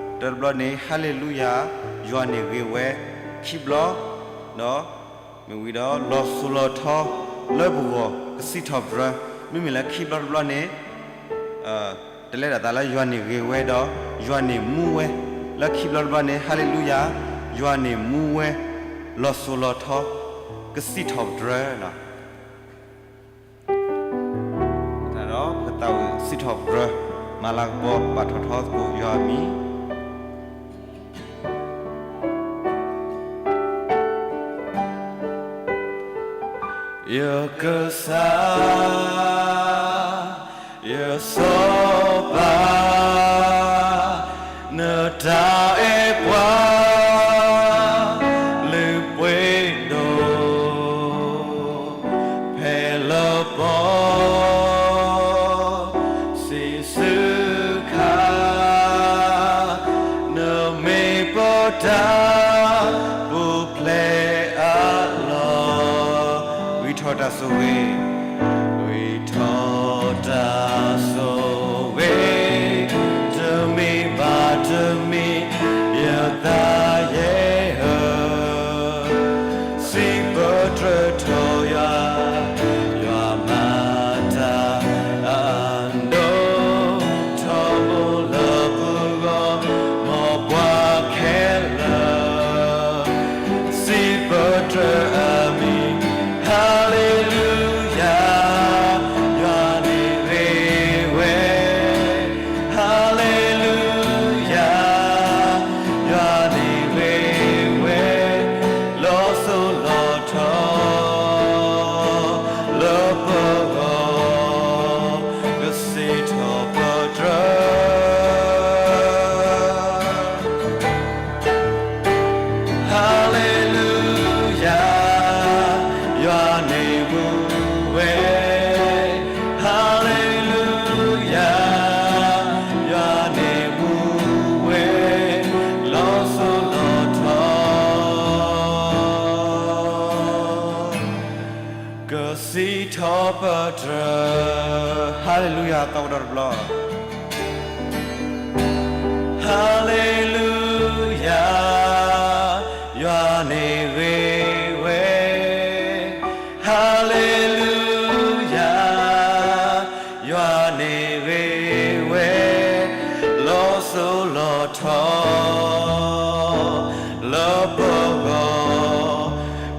တၢတဘျီန့ၣ် ဟၤလ့လူယၤ, ယွၤန့ၣ်ဂ့ၤဝဲ ခံဘျီ, ဒီး မ့ၢ်ဝံၤဒီး လီၤစိၤလီၤထီလၢပဂီၢ် ကစံးထီၣ်ပတြၢၤ, မ့မ့ၢ်လၢခံဘျီတဘျီန့ၣ် တလဲၤဒၣ်သးလၢယွၤန့ၣ်ဂ့ၤဝဲဒီး ယွၤန့ၣ်မူဝဲ, လၢခံဘျီတဘျီန့ၣ် ဟၤလ့လူယၤ, ယွၤန့ၣ်မူဝဲ, လီၤစိၤလီၤထီ, ကစံးထီၣ်ပတြၢၤ, ဒီးပကသးဝံၣ်စံးထီၣ်ပတြၢၤ, မၤလၤကပီၤ ပာ်ထီၣ်ထီသကိးယွၤအမံၤ ယကစၢ်, ယစီၤပၤ, နတၢ်အဲၣ်ပှၤ လုၢ်ပှ့ၤဒိၣ် ပီ စံးဆူခါ နမ့ၢ်ပတၢ်ပူၤဖျဲးအလီၢ်, ဝံထီၣ်တၢ်ဆိၣ်ဂ့ၤ, ဝံထီၣ်တၢ်ဆိၣ်ဂ့ၤ, တမံၤဘၣ်တမံၤ ယသးယဲၢ်ဧၢ စံးပတြၢၤထီၣ်ယွၤ, ယွၤမၤတၢ်အဒိၣ်, ထီဘိလၢပဂီၢ်, မ်ပှၤခဲလၢာ်, စံးပတြၢၤအမံၤ, ဟၤလ့လူယၤ, ယွၤန့ၣ်ဂ့ၤဝဲ ဟၤလ့လူယၤ, ယွၤန့ၣ်ဂ့ၤဝဲ, လီၤစိၤလီၤထီ လၢပဂီၢ်, ကစံးထီၣ်ပတြၢၤ ဟၤလ့လူယၤ, ယွၤန့ၣ်မူဝဲ, ဟၤလ့လူယၤ, ယွၤန့ၣ်မူဝဲ, လီၤစိၤလီၤထီ ကစံးထီၣ်ပတြၢၤ, ဟၤလ့လူယၤ သီကဒီးတဘျီ, ဟၤလ့လူယၤ, ယွၤန့ၣ်ဂ့ၤဝဲ, ဟၤလ့လူယၤ, ယွၤန့ၣ်ဂ့ၤဝဲ, လီၤစိၤလီၤထီ လၢပဂီၢ်,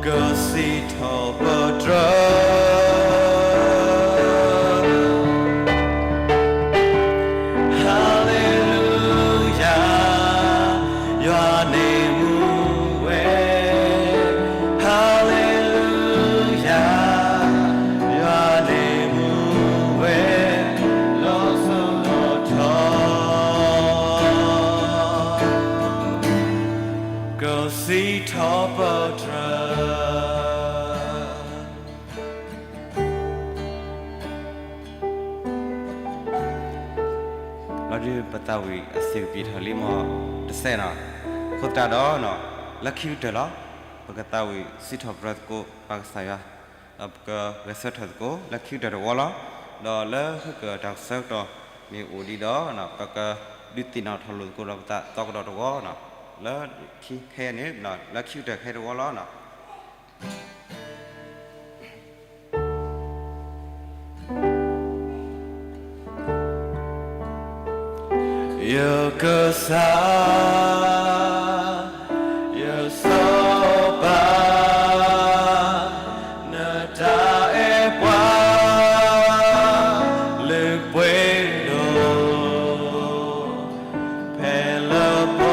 ကစံးထီၣ်ပတြၢၤ ဟၤလ့လူယၤ, ယွၤန့ၣ်မူဝဲ, ဟၤလ့လူယၤ, ယွၤန့ၣ်မူဝဲ, လီၤစိၤလီၤထီ ကစံးထီၣ်ပတြၢၤ လီၤဒုးပသးဝံၣ်အစ့ၢ်ကပံာ်ထီၣ်လံမီၢ်တစဲးနီၤ, အဃိသတးဒီး လၢခံကတၢၢ်လီၤ, ပကသးဝံၣ်စံးထီၣ်ပတြၢၤသကိး ပၢ်ကစၢ်ယွၤ, ဒီးပကဂဲၤဆၢထၢၣ်သကိး လၢခံကတၢၢ်တဝီလီၤ. ဒီးလၢဟၢကၢၣ်တၢ်ကဆၢကတီၢ်မ့ၢ်အိၣ်ဒံးဒီး ပကဒုးသ့ၣ်နီၣ်ထီၣ်လိာ်သကိးဒီးပသးသီကဒီးတဝီနီၤ, လၢခံခဲအံၤန့ၣ် လၢခံကတၢၢ်ခဲတဝီလီၤနီၤ. ယကစၢ်, ယစီၤပၤ, နတၢ်အဲၣ်ပှၤ လၢပှဲၤဒီး ဖဲလၢပီ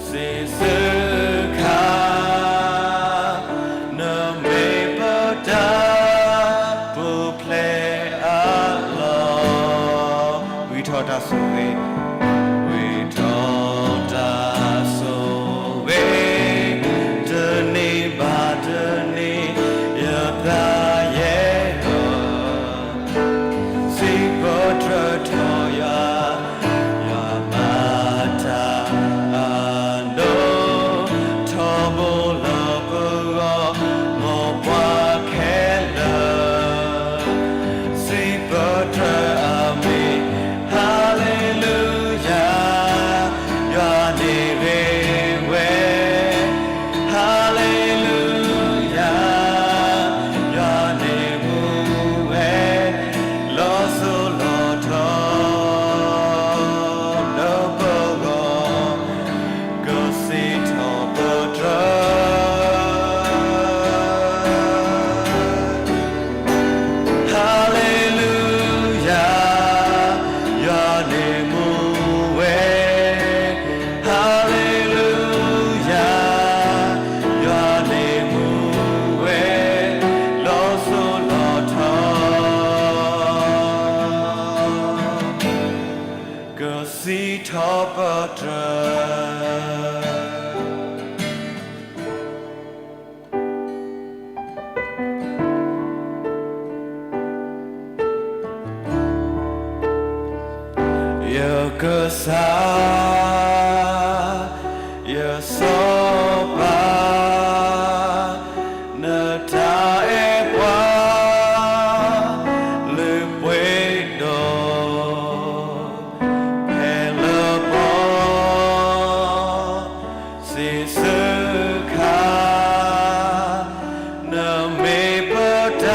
စံးဆၢခါ နမ့ၢ်ပတၢ်ပူၤဖျဲးအလီၢ်, ဝံထီၣ်တၢ်ဆိၣ်ဂ့ၤ, ဝံထီၣ်တၢ်ဆိၣ်ဂ့ၤ, တနံၤဘၣ်တနံၤ ယသးယဲၢ်ဧၢ စံးပတြၢၤထီၣ်ယွၤ, ယွၤမၤတၢ်အဒိၣ်, ထီဘိလၢပဂီၢ်, မ်ပှၤခဲလၢာ်, စံးပတြၢၤအမံၤ, ဟၤလ့လူယၤ, ယွၤန့ၣ်ဂ့ၤဝဲ ဟၤလ့လူယၤ, ယွၤန့ၣ်မူဝဲ, လီၤစိၤလီၤထီ လၢပဂီၢ်, ကစံးထီၣ်ပတြၢၤ ဟၤလ့လူယၤ, ယွၤန့ၣ်မူဝဲ, ဟၤလ့လူယၤ, ယွၤန့ၣ်မူဝဲ, လီၤစိၤလီၤထီ ကစံးထီၣ်ပတြၢၤ. ကစၢ်, ယစီၤပၤ, နတၢ်အဲၣ်ပှၤ လုၢ်ပှ့ၤဒိၣ် ဖဲလၢပီ စံးဆၢခါ, နမ့ၢ်ပတၢ်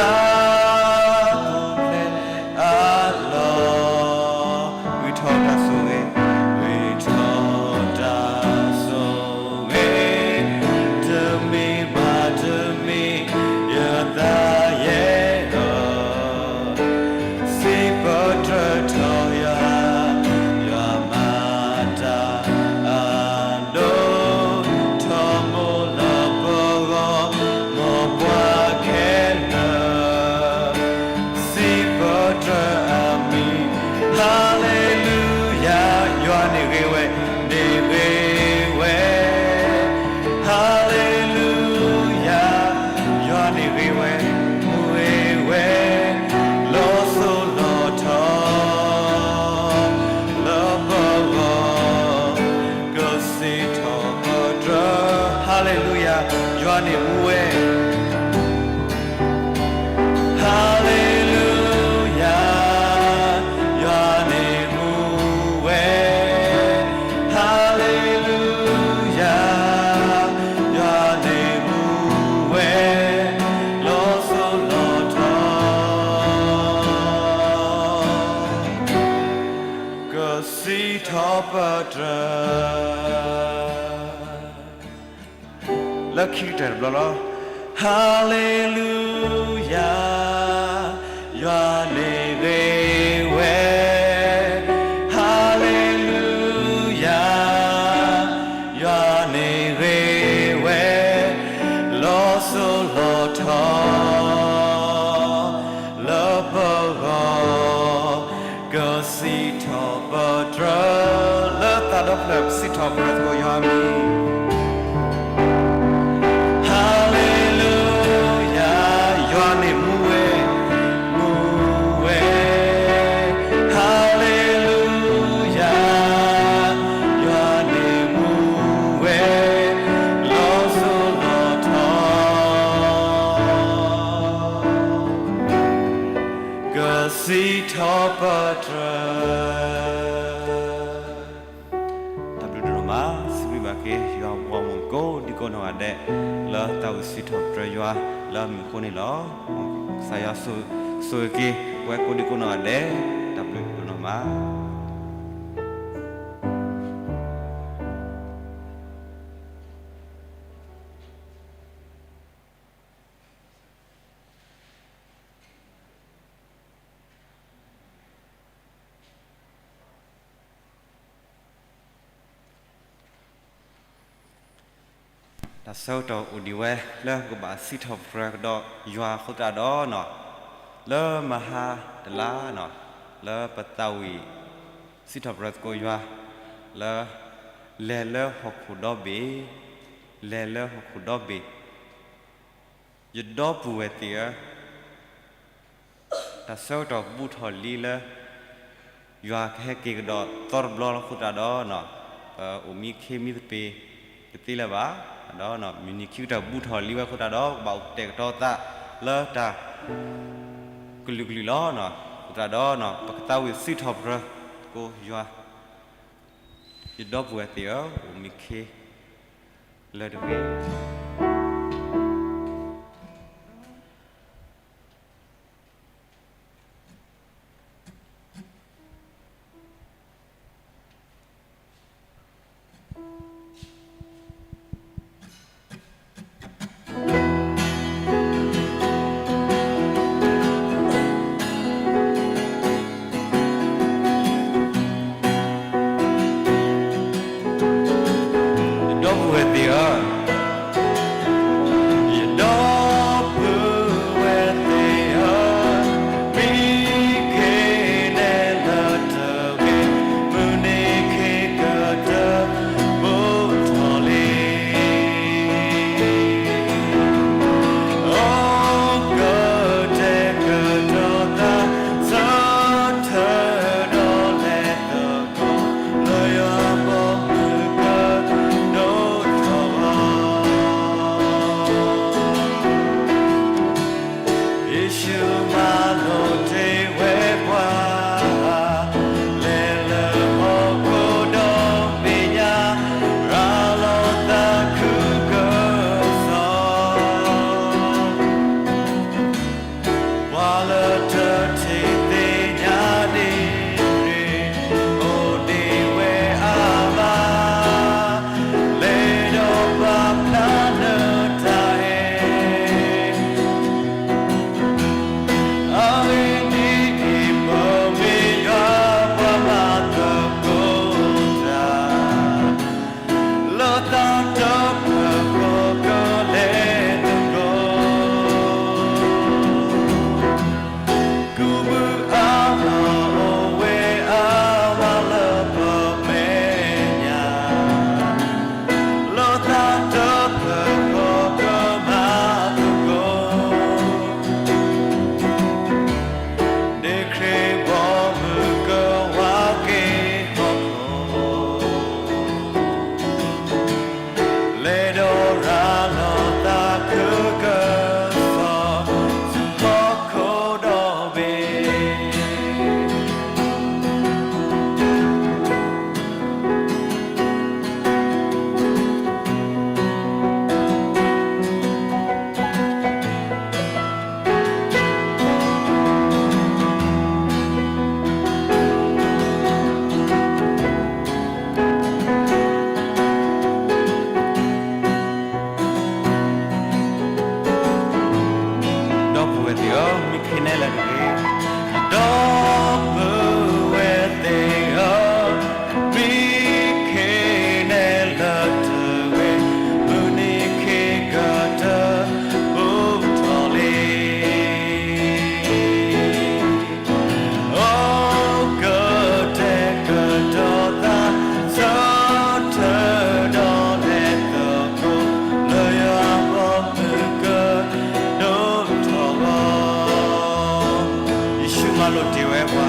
ပူၤဖျဲးအလီၢ်, ဂံၢ်ထီၣ်တၢ်ဆိၣ်ဂ့ၤ, ဂံၢ်ထီၣ်တၢ်ဆိၣ်ဂ့ၤ, တမ့ၢ်ဘၣ်တမ့ၢ် ယသးယဲၢ်လီၤ စံးပတြၢၤထီၣ်ယွၤ, ယွၤမၤတၢ်အဒိၣ်, ထီဘိလၢပဂီၢ်, မ်ပှၤခဲလၢာ်, စံးပတြၢၤအမံၤ, ဟါလ့လူယၤ, ယွၤန့ၣ်ဂ့ၤဝဲ, န့ၣ်ဂ့ၤဝဲ ဟါလ့လူယၤ, ယွၤန့ၣ်ဂ့ၤဝဲ, မူဂ့ၤဝဲ, လီၤစိၤလီၤထီ, လၢပဂီၢ်, ကစံးထီၣ်ပတြၢၤ, ဟါလ့လူယၤ, ယွၤန့ၣ်မူဝဲ ဟါလ့လူယၤ, ယွၤန့ၣ်မူဝဲ, ဟါလ့လူယၤ, ယွၤန့ၣ်မူဝဲ, လီၤစိၤလီၤထီ, ကစံးထီၣ်ပတြၢၤ လၢခံကတၢၢ်တဘျီလီၤ. ဟါလ့လူယၤ, ယွၤန့ၣ်ဂ့ၤဝဲ, ဟါလ့လူယၤ, ယွၤန့ၣ်ဂ့ၤဝဲ, လီၤစိၤလီၤထီ လၢပဂီၢ်, ကစံးထီၣ်ပတြၢၤ, လၢသးဒီဖျၢၣ် ပစံးထီၣ်ပတြၢၤသကိးယွၤအမံၤ. ဟါလ့လူယၤ, ယွၤန့ၣ်မူဝဲ, မူဝဲ, ဟါလ့လူယၤ, ယွၤန့ၣ်မူဝဲ, လီၤစိၤလီၤထီ ကစံးထီၣ်ပတြၢၤ. တၢ်ဘျုးဒိၣ်မး, စံးဘျုးဘၣ်က့ၤ ယွၤအပှၤဂီၢ်မုၢ်ကိးဒံကိးနီၢ်ဂၤဒဲး လၢတၢ်အိၣ်စံးထီၣ်ပတြၢၤယွၤလၢအမံၤအဃိန့ၣ်လီၤ. ကစၢ်ယွၤဆိၣ်ဂ့ၤက့ၤ ပဝဲကိးဒံကိးနီၢ်ဂၤဒဲး, တၢ်ဘျုးဒိၣ်မး. တၢ်ဆၢကတီၢ်အိၣ်ဒံးဝဲလၢပကဘၣ်စံးထီၣ်ပတြၢၤကဒီးယွၤအဃိသတးဒီး, လၢမဟါတလါန့ၣ်, လၢပသးဝံၣ်စံးထီၣ်ပတြၢၤသကိးယွၤလၢ လဲၤလၢဟီၣ်ခိၣ်ဒီဘ့ၣ်, လဲၤလၢဟီၣ်ခိၣ်ဒီဘ့ၣ်, ယဒီပုၢ်ဝဲၢ်သ့ၣ်ဧၢ, တၢ်ဆၢကတီၢ်ဘူးထီၣ်လံလၢ ယွၤကဟဲက့ၤကဒီးသီတဘျီလီၤအဃိသတးဒီး, ပအိၣ်မံခ့မံသပ့ၤတသ့လၢၤဘၣ်, ဒီးမုၢ်နံၤခံကတၢၢ်ဘူးထီၣ်လံဝဲအဃိသတးဒီး ပဘၣ်အိၣ်ကတဲာ်ကတီၤသးလၢတၢ်ကလုာ်ကလုာ်လီၤ. အဃိသတးဒီး ပကသးဝံၣ်စံးထီၣ်ပတြၢၤသကိးယွၤ, ယဒီပုၢ်ဝဲၢ်သ့ၣ်ဧၢ, အိၣ်မံခ့လၢတဂ့ၤ ဒီပုၢ်ဝဲၢ်သ့ၣ်ဧၢ, ဒီးမံခ့နဲလၢာ်တဂ့ၤ, ဒီပုၢ်ဝဲၢ်သ့ၣ်ဧၢ, မံခ့နဲလၢာ်တဂ့ၤ, မုၢ်နံၤခ့ကတၢၢ် ဘူးထီၣ်လံ. အိၣ်ကတဲာ်ကတီၤသး ဆၢထၢၣ်ဒီးလဲၤသကိး လၢယွၤအဘီအမုၢ်ကဒိၣ်ထီၣ်လီၤ. ယ့ၣ်ၡူးမၤလိာ်တ့ၢ်ဝဲပှၤ,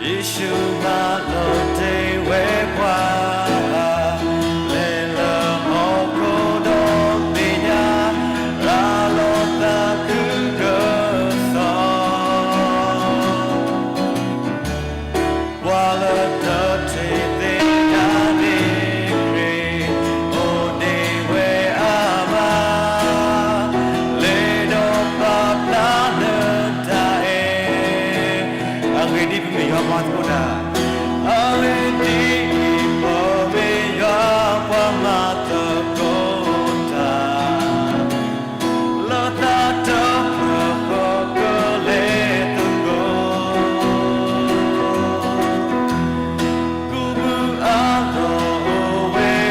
ယ့ၣ်ၡူးမၤလိာ်တ့ၢ်ဝဲပှၤ, လဲၤလၢဟီၣ်ခိၣ်ဒီဘ့ၣ်ညါ, ရၤလီၤသးခုကစီၣ် ပှၤလၢတထံၣ်သ့ၣ်ညါန့ၣ် ခရံာ်အိၣ်ဒံးဝဲအါမး, လဲၤဒီးပာ်ဖျါနတၢ်အဲၣ်, အဂ့ၢ်ဒ်အံၤ ပမ့ၢ်ယွၤပှၤမၤသကိးတၢ်, အဂ့ၢ်ဒ်အံၤ ပမ့ၢ်ယွၤပှၤမၤသကိးတၢ် လၢသးတဖျၢၣ်ဃီ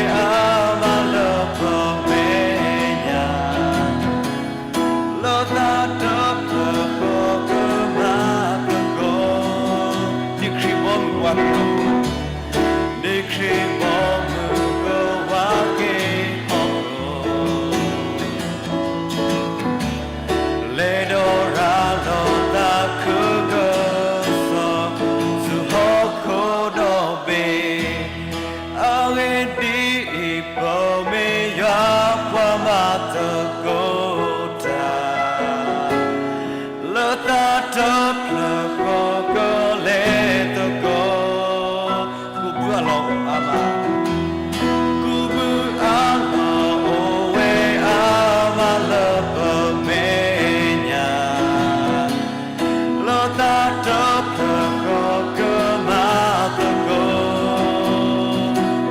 ကလဲၤသကိး, ကူးဘုအလီၢ်အိၣ်ဝဲအါမးလၢပမဲာ်ညါ, လၢသးတဖျၢၣ်ဃီကမၤသကိး, ဒ်ခရံာ်ဘီမုၢ်ပှၤက့ၤဟီၣ်ခိၣ်, ဒ်ခရံာ်ဘီမုၢ်ကဝၤက့ၤဟီၣ်ခိၣ် လဲၤဒီးရၤလီၤသးခုကစီၣ် ဆူဟီၣ်ခိၣ်ဒီဘ့ၣ်, အဂ့ၢ်ဒ်အံၤ ပမ့ၢ်ယွၤပှၤမၤသကိးတၢ် လၢသးတဖျၢၣ်ဃီကလဲၤသကိး, ကူးဘုအလီၢ်အိၣ်အါမး, ကူးဘုအလီၢ်အိၣ်ဝဲအါမးလၢပမဲာ်ညါ, လၢသးတဖျၢၣ်ဃီကမၤသကိး,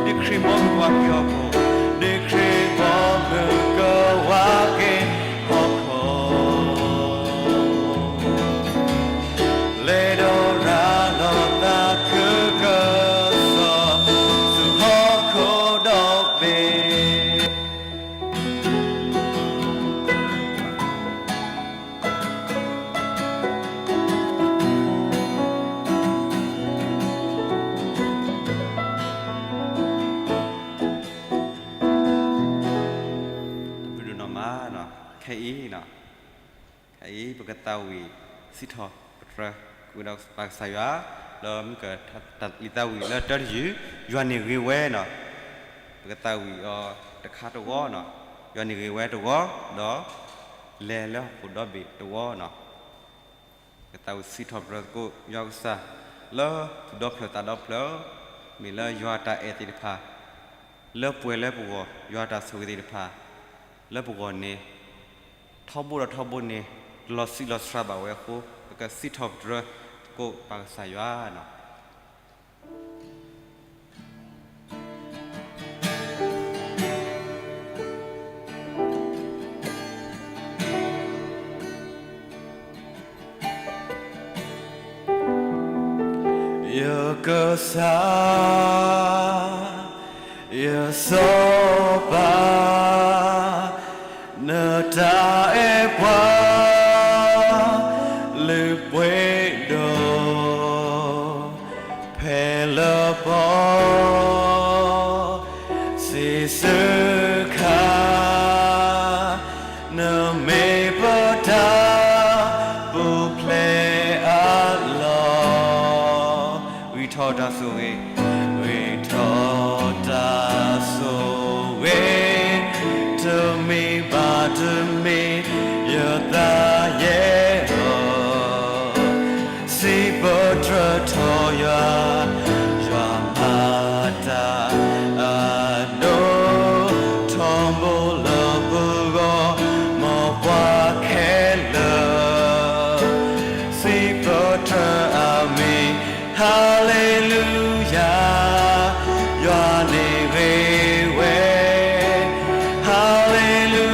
ဒ်ခရံာ်ဘီမုၢ်ပှၤက့ၤဟီၣ်ခိၣ်, ဒ်ခရံာ်ဘီမုၢ်ကဝၤက့ၤဟီၣ်ခိၣ် လဲၤဒီးရၤလီၤသးခုကစီၣ် ဆူဟီၣ်ခိၣ်ဒီဘ့ၣ်. တၢ်ဘျုးဒိၣ်မး, ခဲအံၤ, ခဲအံၤ ပကသးဝံၣ်စံးထီၣ်ပတြၢၤ ကဒီးပၢ်ကစၢ်ယွၤ လၢမုၢ်ကတၢၢ်လံာ်သးဝံၣ်လၢတၢတယုၢ်, ယွၤန့ၣ်ဂ့ၤဝဲန့ၣ်, ပကသးဝံၣ်အီၤတခါတဝီန့ၣ်, ယွၤန့ၣ်ဂ့ၤဝဲတဝီ, ဒီးလဲၤလၢဟီၣ်ခိၣ်ဒီဘ့ၣ်တဝီန့ၣ် ပကသးဝံၣ်စံးထီၣ်ပတြၢၤသကိး ယွၤကစၢ် လၢသူၣ်ဒီဖျၢၣ်သးဒီဖျၢၣ်, မ့ၢ်လၢယွၤတၢ်အဲၣ်သ့ၣ်တဖၣ် လၢပှဲၤလၢပဂီၢ်, ယွၤတၢ်ဆိၣ်ဂ့ၤသ့ၣ်တဖၣ် လၢပဂီၢ်န့ၣ် ထီဘိဒီးထီဘိန့ၣ် လီၤဆံးလီၤစှၤဘၣ်ဝဲအဃိ, ပကစံးထီၣ်ပတြၢၤသကိးပၢ်ကစၢ်ယွၤန့ၣ် ယကစၢ်, ယစီၤပၤ, နတၢ်အဲၣ်ပှၤ လုၢ်ပှ့ၤဒိၣ် ဖဲလၢပီၢ် စံးဆၢခါ နမ့ၢ်ပတၢ်ပူၤဖျဲးအလီၢ်, ဂံၢ်ထီၣ်တၢ်ဆိၣ်ဂ့ၤ, ဂံၢ်ထီၣ်တၢ်ဆိၣ်ဂ့ၤ, တမ့ၢ်ဘၣ်တမ့ၢ် ယသးယဲၢ်လီၤ စံးပတြၢၤထီၣ်ယွၤ, ယွၤမၤတၢ်အဒိၣ်, ထီဘိလၢပဂီၢ်, မ်ပှၤခဲလၢာ်, စံးပတြၢၤအမံၤ, ဟါလ့လူယၤ, ယွၤန့ၣ်ဂ့ၤဝဲ, ဟါလ့လူ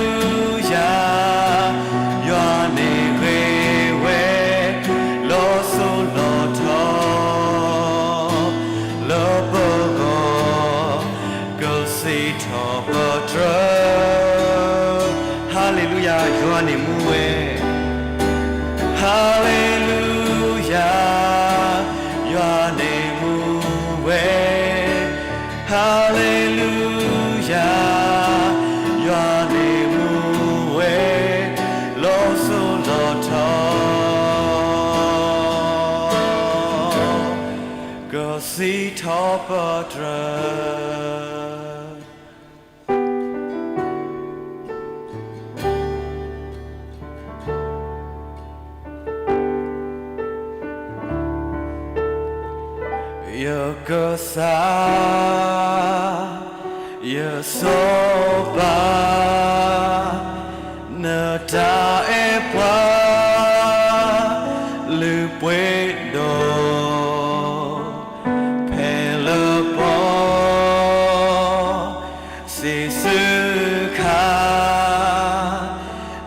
ယၤ, ယွၤန့ၣ်ဂ့ၤဝဲ, Hallelujah, ယွၤန့ၣ်မူဝဲ, Hallelujah, ယွၤန့ၣ်မူဝဲ, လီၤစိၤလီၤထီ, ကစံးထီၣ်ပတြၢၤ. ယကစၢ်, ယစီၤပၤ, နတၢ်အဲၣ်ပှၤ လုၢ်ပှ့ၤဒီး ဖဲလၢပှၤ စံးဆၢခါ,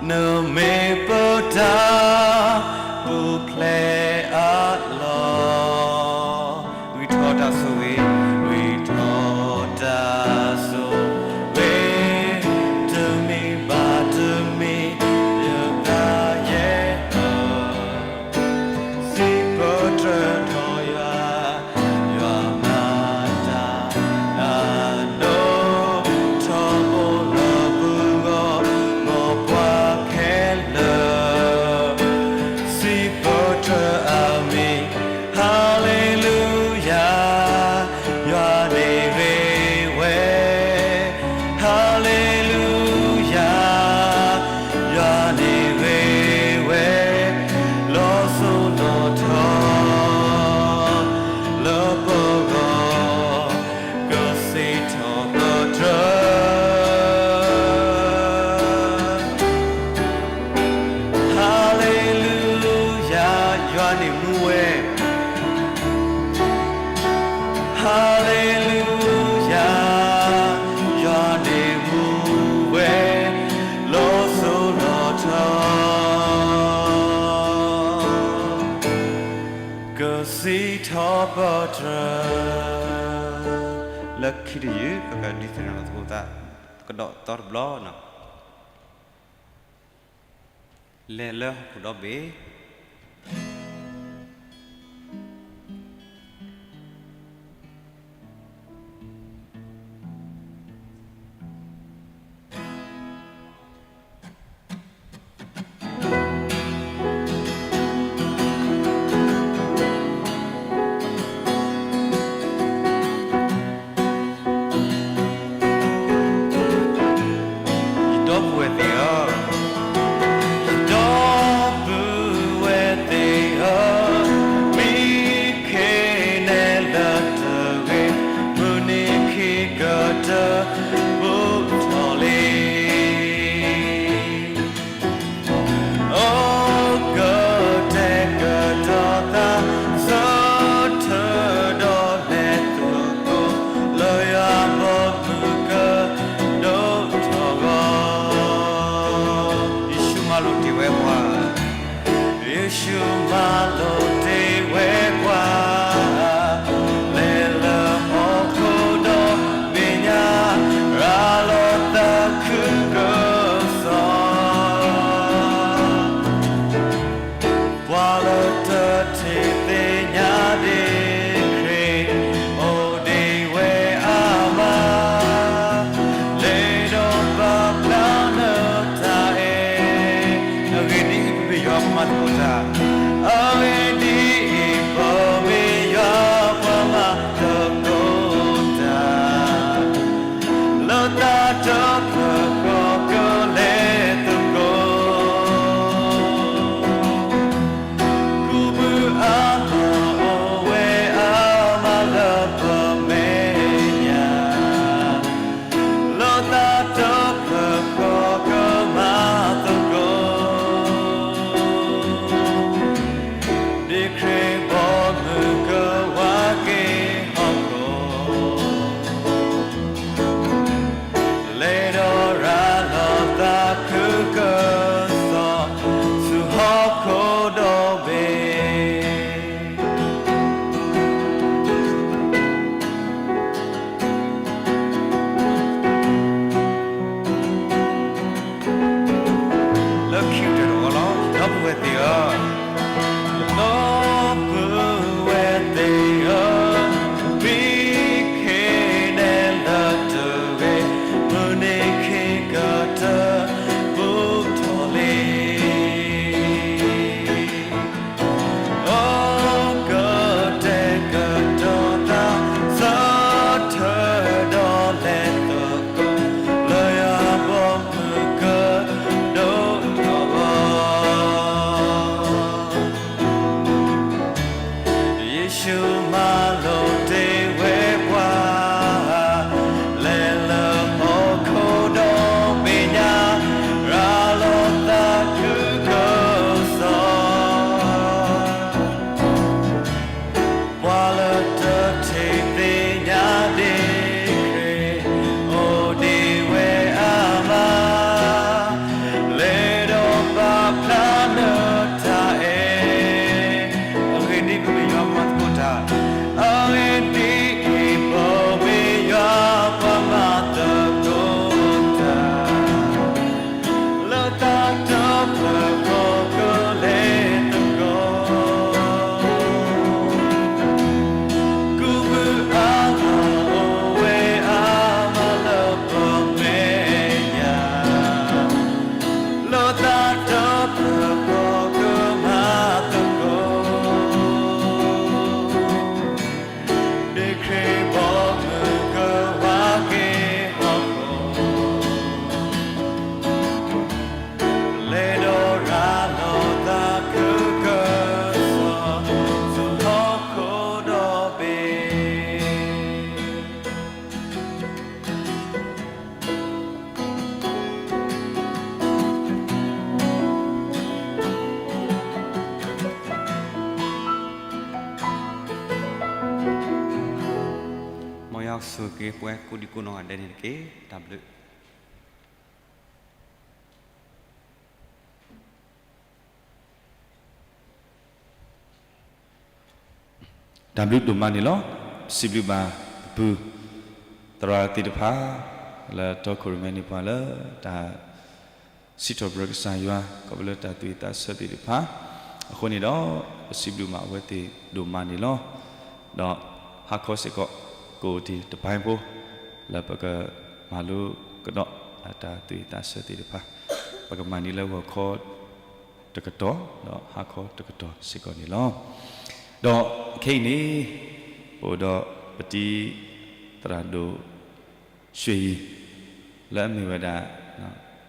နမ့ၢ်ပတၢ်ပူၤဖျဲးအလီၢ်, ဂံၢ်ထီၣ်တၢ်ဆိၣ်ဂ့ၤ, ဂံၢ်ထီၣ်တၢ်ဆိၣ်ဂ့ၤ, တမံၤဘၣ်တမံၤ, ယကယဲၢ် စံးပတြၢၤထီၣ်ယွၤ, ယွၤမၤတၢ်အဒိၣ်, ထီဘိလၢပဂီၢ်, မ်ပှၤခဲလၢာ်, စံးပတြၢၤအမံၤ, Hallelujah, ယွၤန့ၣ်ဂ့ၤဝဲ, Hallelujah, ယွၤန့ၣ်ဂ့ၤဝဲ, လီၤစိၤလီၤထီ လၢပဂီၢ်, ကစံးထီၣ်ပတြၢၤ, Hallelujah, ယွၤန့ၣ်မူဝဲ, Hallelujah, ယွၤန့ၣ်မူဝဲ, လီၤစိၤလီၤထီ, ကစံးထီၣ်ပတြၢၤ, လၢခံတယုၢ် ပကဒုးသ့ၣ်နီၣ်လီၤသကိးသး ကဒီးသီတဘျီန့ၣ်, လဲၤလၢဟီၣ်ခိၣ်ဒီဘ့ၣ်. ယဒီပုၢ်ဝဲၢ်သ့ၣ်ဧၢ, ယဒီပုၢ်ဝဲၢ်သ့ၣ်ဧၢ, မံခ့နဲလၢတဂ့ၤ, မုၢ်နံၤခံကတၢၢ် ဘူးထီၣ်လံ. အိၣ်ကတဲာ်ကတီၤသး, ဆၢထၢၣ်ဒီးလဲၤသကိး, လၢယွၤဘီမုၢ်ကဒိၣ်ထီၣ်အဂီၢ်, ယ့ၣ်ၡူးမၤလိာ်တ့ၢ်ဝဲပှၤ, ယ့ၣ်ၡူးမၤလိာ်တ့ၢ်ဝဲပှၤ, လဲၤလၢဟီၣ်ခိၣ်ဒီဘ့ၣ်ညါ, ရၤလီၤသးခုကစီၣ်, ပှၤလၢတထံၣ်သ့ၣ်ညါဒံးခရံာ်, အိၣ်ဒံးဝဲအါမး, လဲၤဒီးပာ်ဖျါနတၢ်အဲၣ်, အဂ့ၢ်ဒ်အံၤ, ပမ့ၢ်ယွၤပှၤမၤသကိးတၢ်, အဂ့ၢ်ဒ်အံၤ, ပမ့ၢ်ယွၤပှၤမၤသကိးတၢ်, လၢသးတဖျၢၣ်ဃီကလဲၤသကိး, ကူးဘုအါထီၣ်အိၣ်ဝဲအါမးလၢပမဲာ်ညါ, လၢသးတဖျၢၣ်ဃီကမၤသကိး, ဒ် ဝဲသ့ၣ်ဧၢ, ဒီပုၢ်ဝဲၢ်သ့ၣ်ဧၢ, မံခ့နဲၣ်လၢတဂ့ၤ, မုၢ်နံၤခ့ကတၢၢ်ဘူးထီၣ်လံ. အိၣ်ကတဲာ်ကတီၤသး, သၢထၢဒီးလဲၤသကိး, လၢယွၤဘီမုၢ်ကဒိၣ်ထီၣ်ဘီ. ယ့ၣ်ၡူးမၤလိာ်တ့ၢ်ဝဲပှၤ, လဲၤလၢဟီၣ်ခိၣ်ဒီဘ့ၣ်ညါ, ရၤလီၤသးခုကစီၣ်. ပှၤလၢတထံၣ်သ့ၣ်ညါဒ့ၣ်ခရံာ်, အိၣ်ဒံးဝဲအါမး, လဲၤဒီးပာ်ဖျါနတၢ်အဲၣ်. အဂ့ၢ်ဒ်အံၤ ပမ့ၢ်ယွၤပှၤမၤသကိးတၢ်, အဂ့ၢ်ဒ်အံၤပမ့ၢ်ယွၤပှၤမၤသကိးတၢ်, လၢတၢ်တဖျၢၣ်ဃီကလဲၤသကိး. ကူးဘုအါလီၤအိၣ်ဝဲအါမးလၢပမဲာ်ညါ, လၢတၢ်တဖျၢၣ်ဃီကမၤသကိး. ဒ့ၣ်ခရံာ်ဘီမုၢ်ကဝါက့ၤဟီၣ်ခိၣ်, လဲၤဒီးရၤလီၤသးခုကစီၣ်, ဆူဟီၣ်ခိၣ်ဒီဘ့ၣ်. မ်ယွၤဆိၣ်ဂ့ၤက့ၤပှၤကိးဒံကိးနီၢ်ဂၤဒဲးန့ၣ်တက့ၢ်. တၢ်ဘျုး တၢ်ဘျုးဒိၣ်မးန့ၣ်လီၤ. ပစံးဘျုးဘၣ်ပပုၢ်သရၣ်သ့ၣ်တဖၣ် လၢတီခိၣ်ရိၣ်မဲန့ၢ်ပှၤလၢတၢ်စံးထီၣ်ပတြၢၤကစၢ်ယွၤ ခီဖျိလၢတၢ်သူၣ်ဝံၣ်သးဆၢသ့ၣ်တဖၣ်အဃိန့ၣ်ဒီး ပစံးဘျုးဘၣ်အဝဲသ့ၣ်ဒိၣ်မးန့ၣ်လီၤ. ဒီးဟါခီစ့ၢ်ကီး ကအိၣ်တ့ၢ်တပၤဖိ လၢပကမၤလိကဒီးတၢ်သူၣ်ဝံၣ်သးဆၢသ့ၣ်တဖၣ်, ပကမၤန့ၢ်လၢဂီၤခီတကတီၢ် ဒီးဟါခီတကတီၢ်စ့ၢ်ကီးန့ၣ်လီၤ. ဒီးခဲအံၤန့ၣ် ပအိၣ်ဒီးပတံၤသရၣ်ဒိၣ် ရွှေရည် လၢအမ့ၢ်ဝဲဒၣ်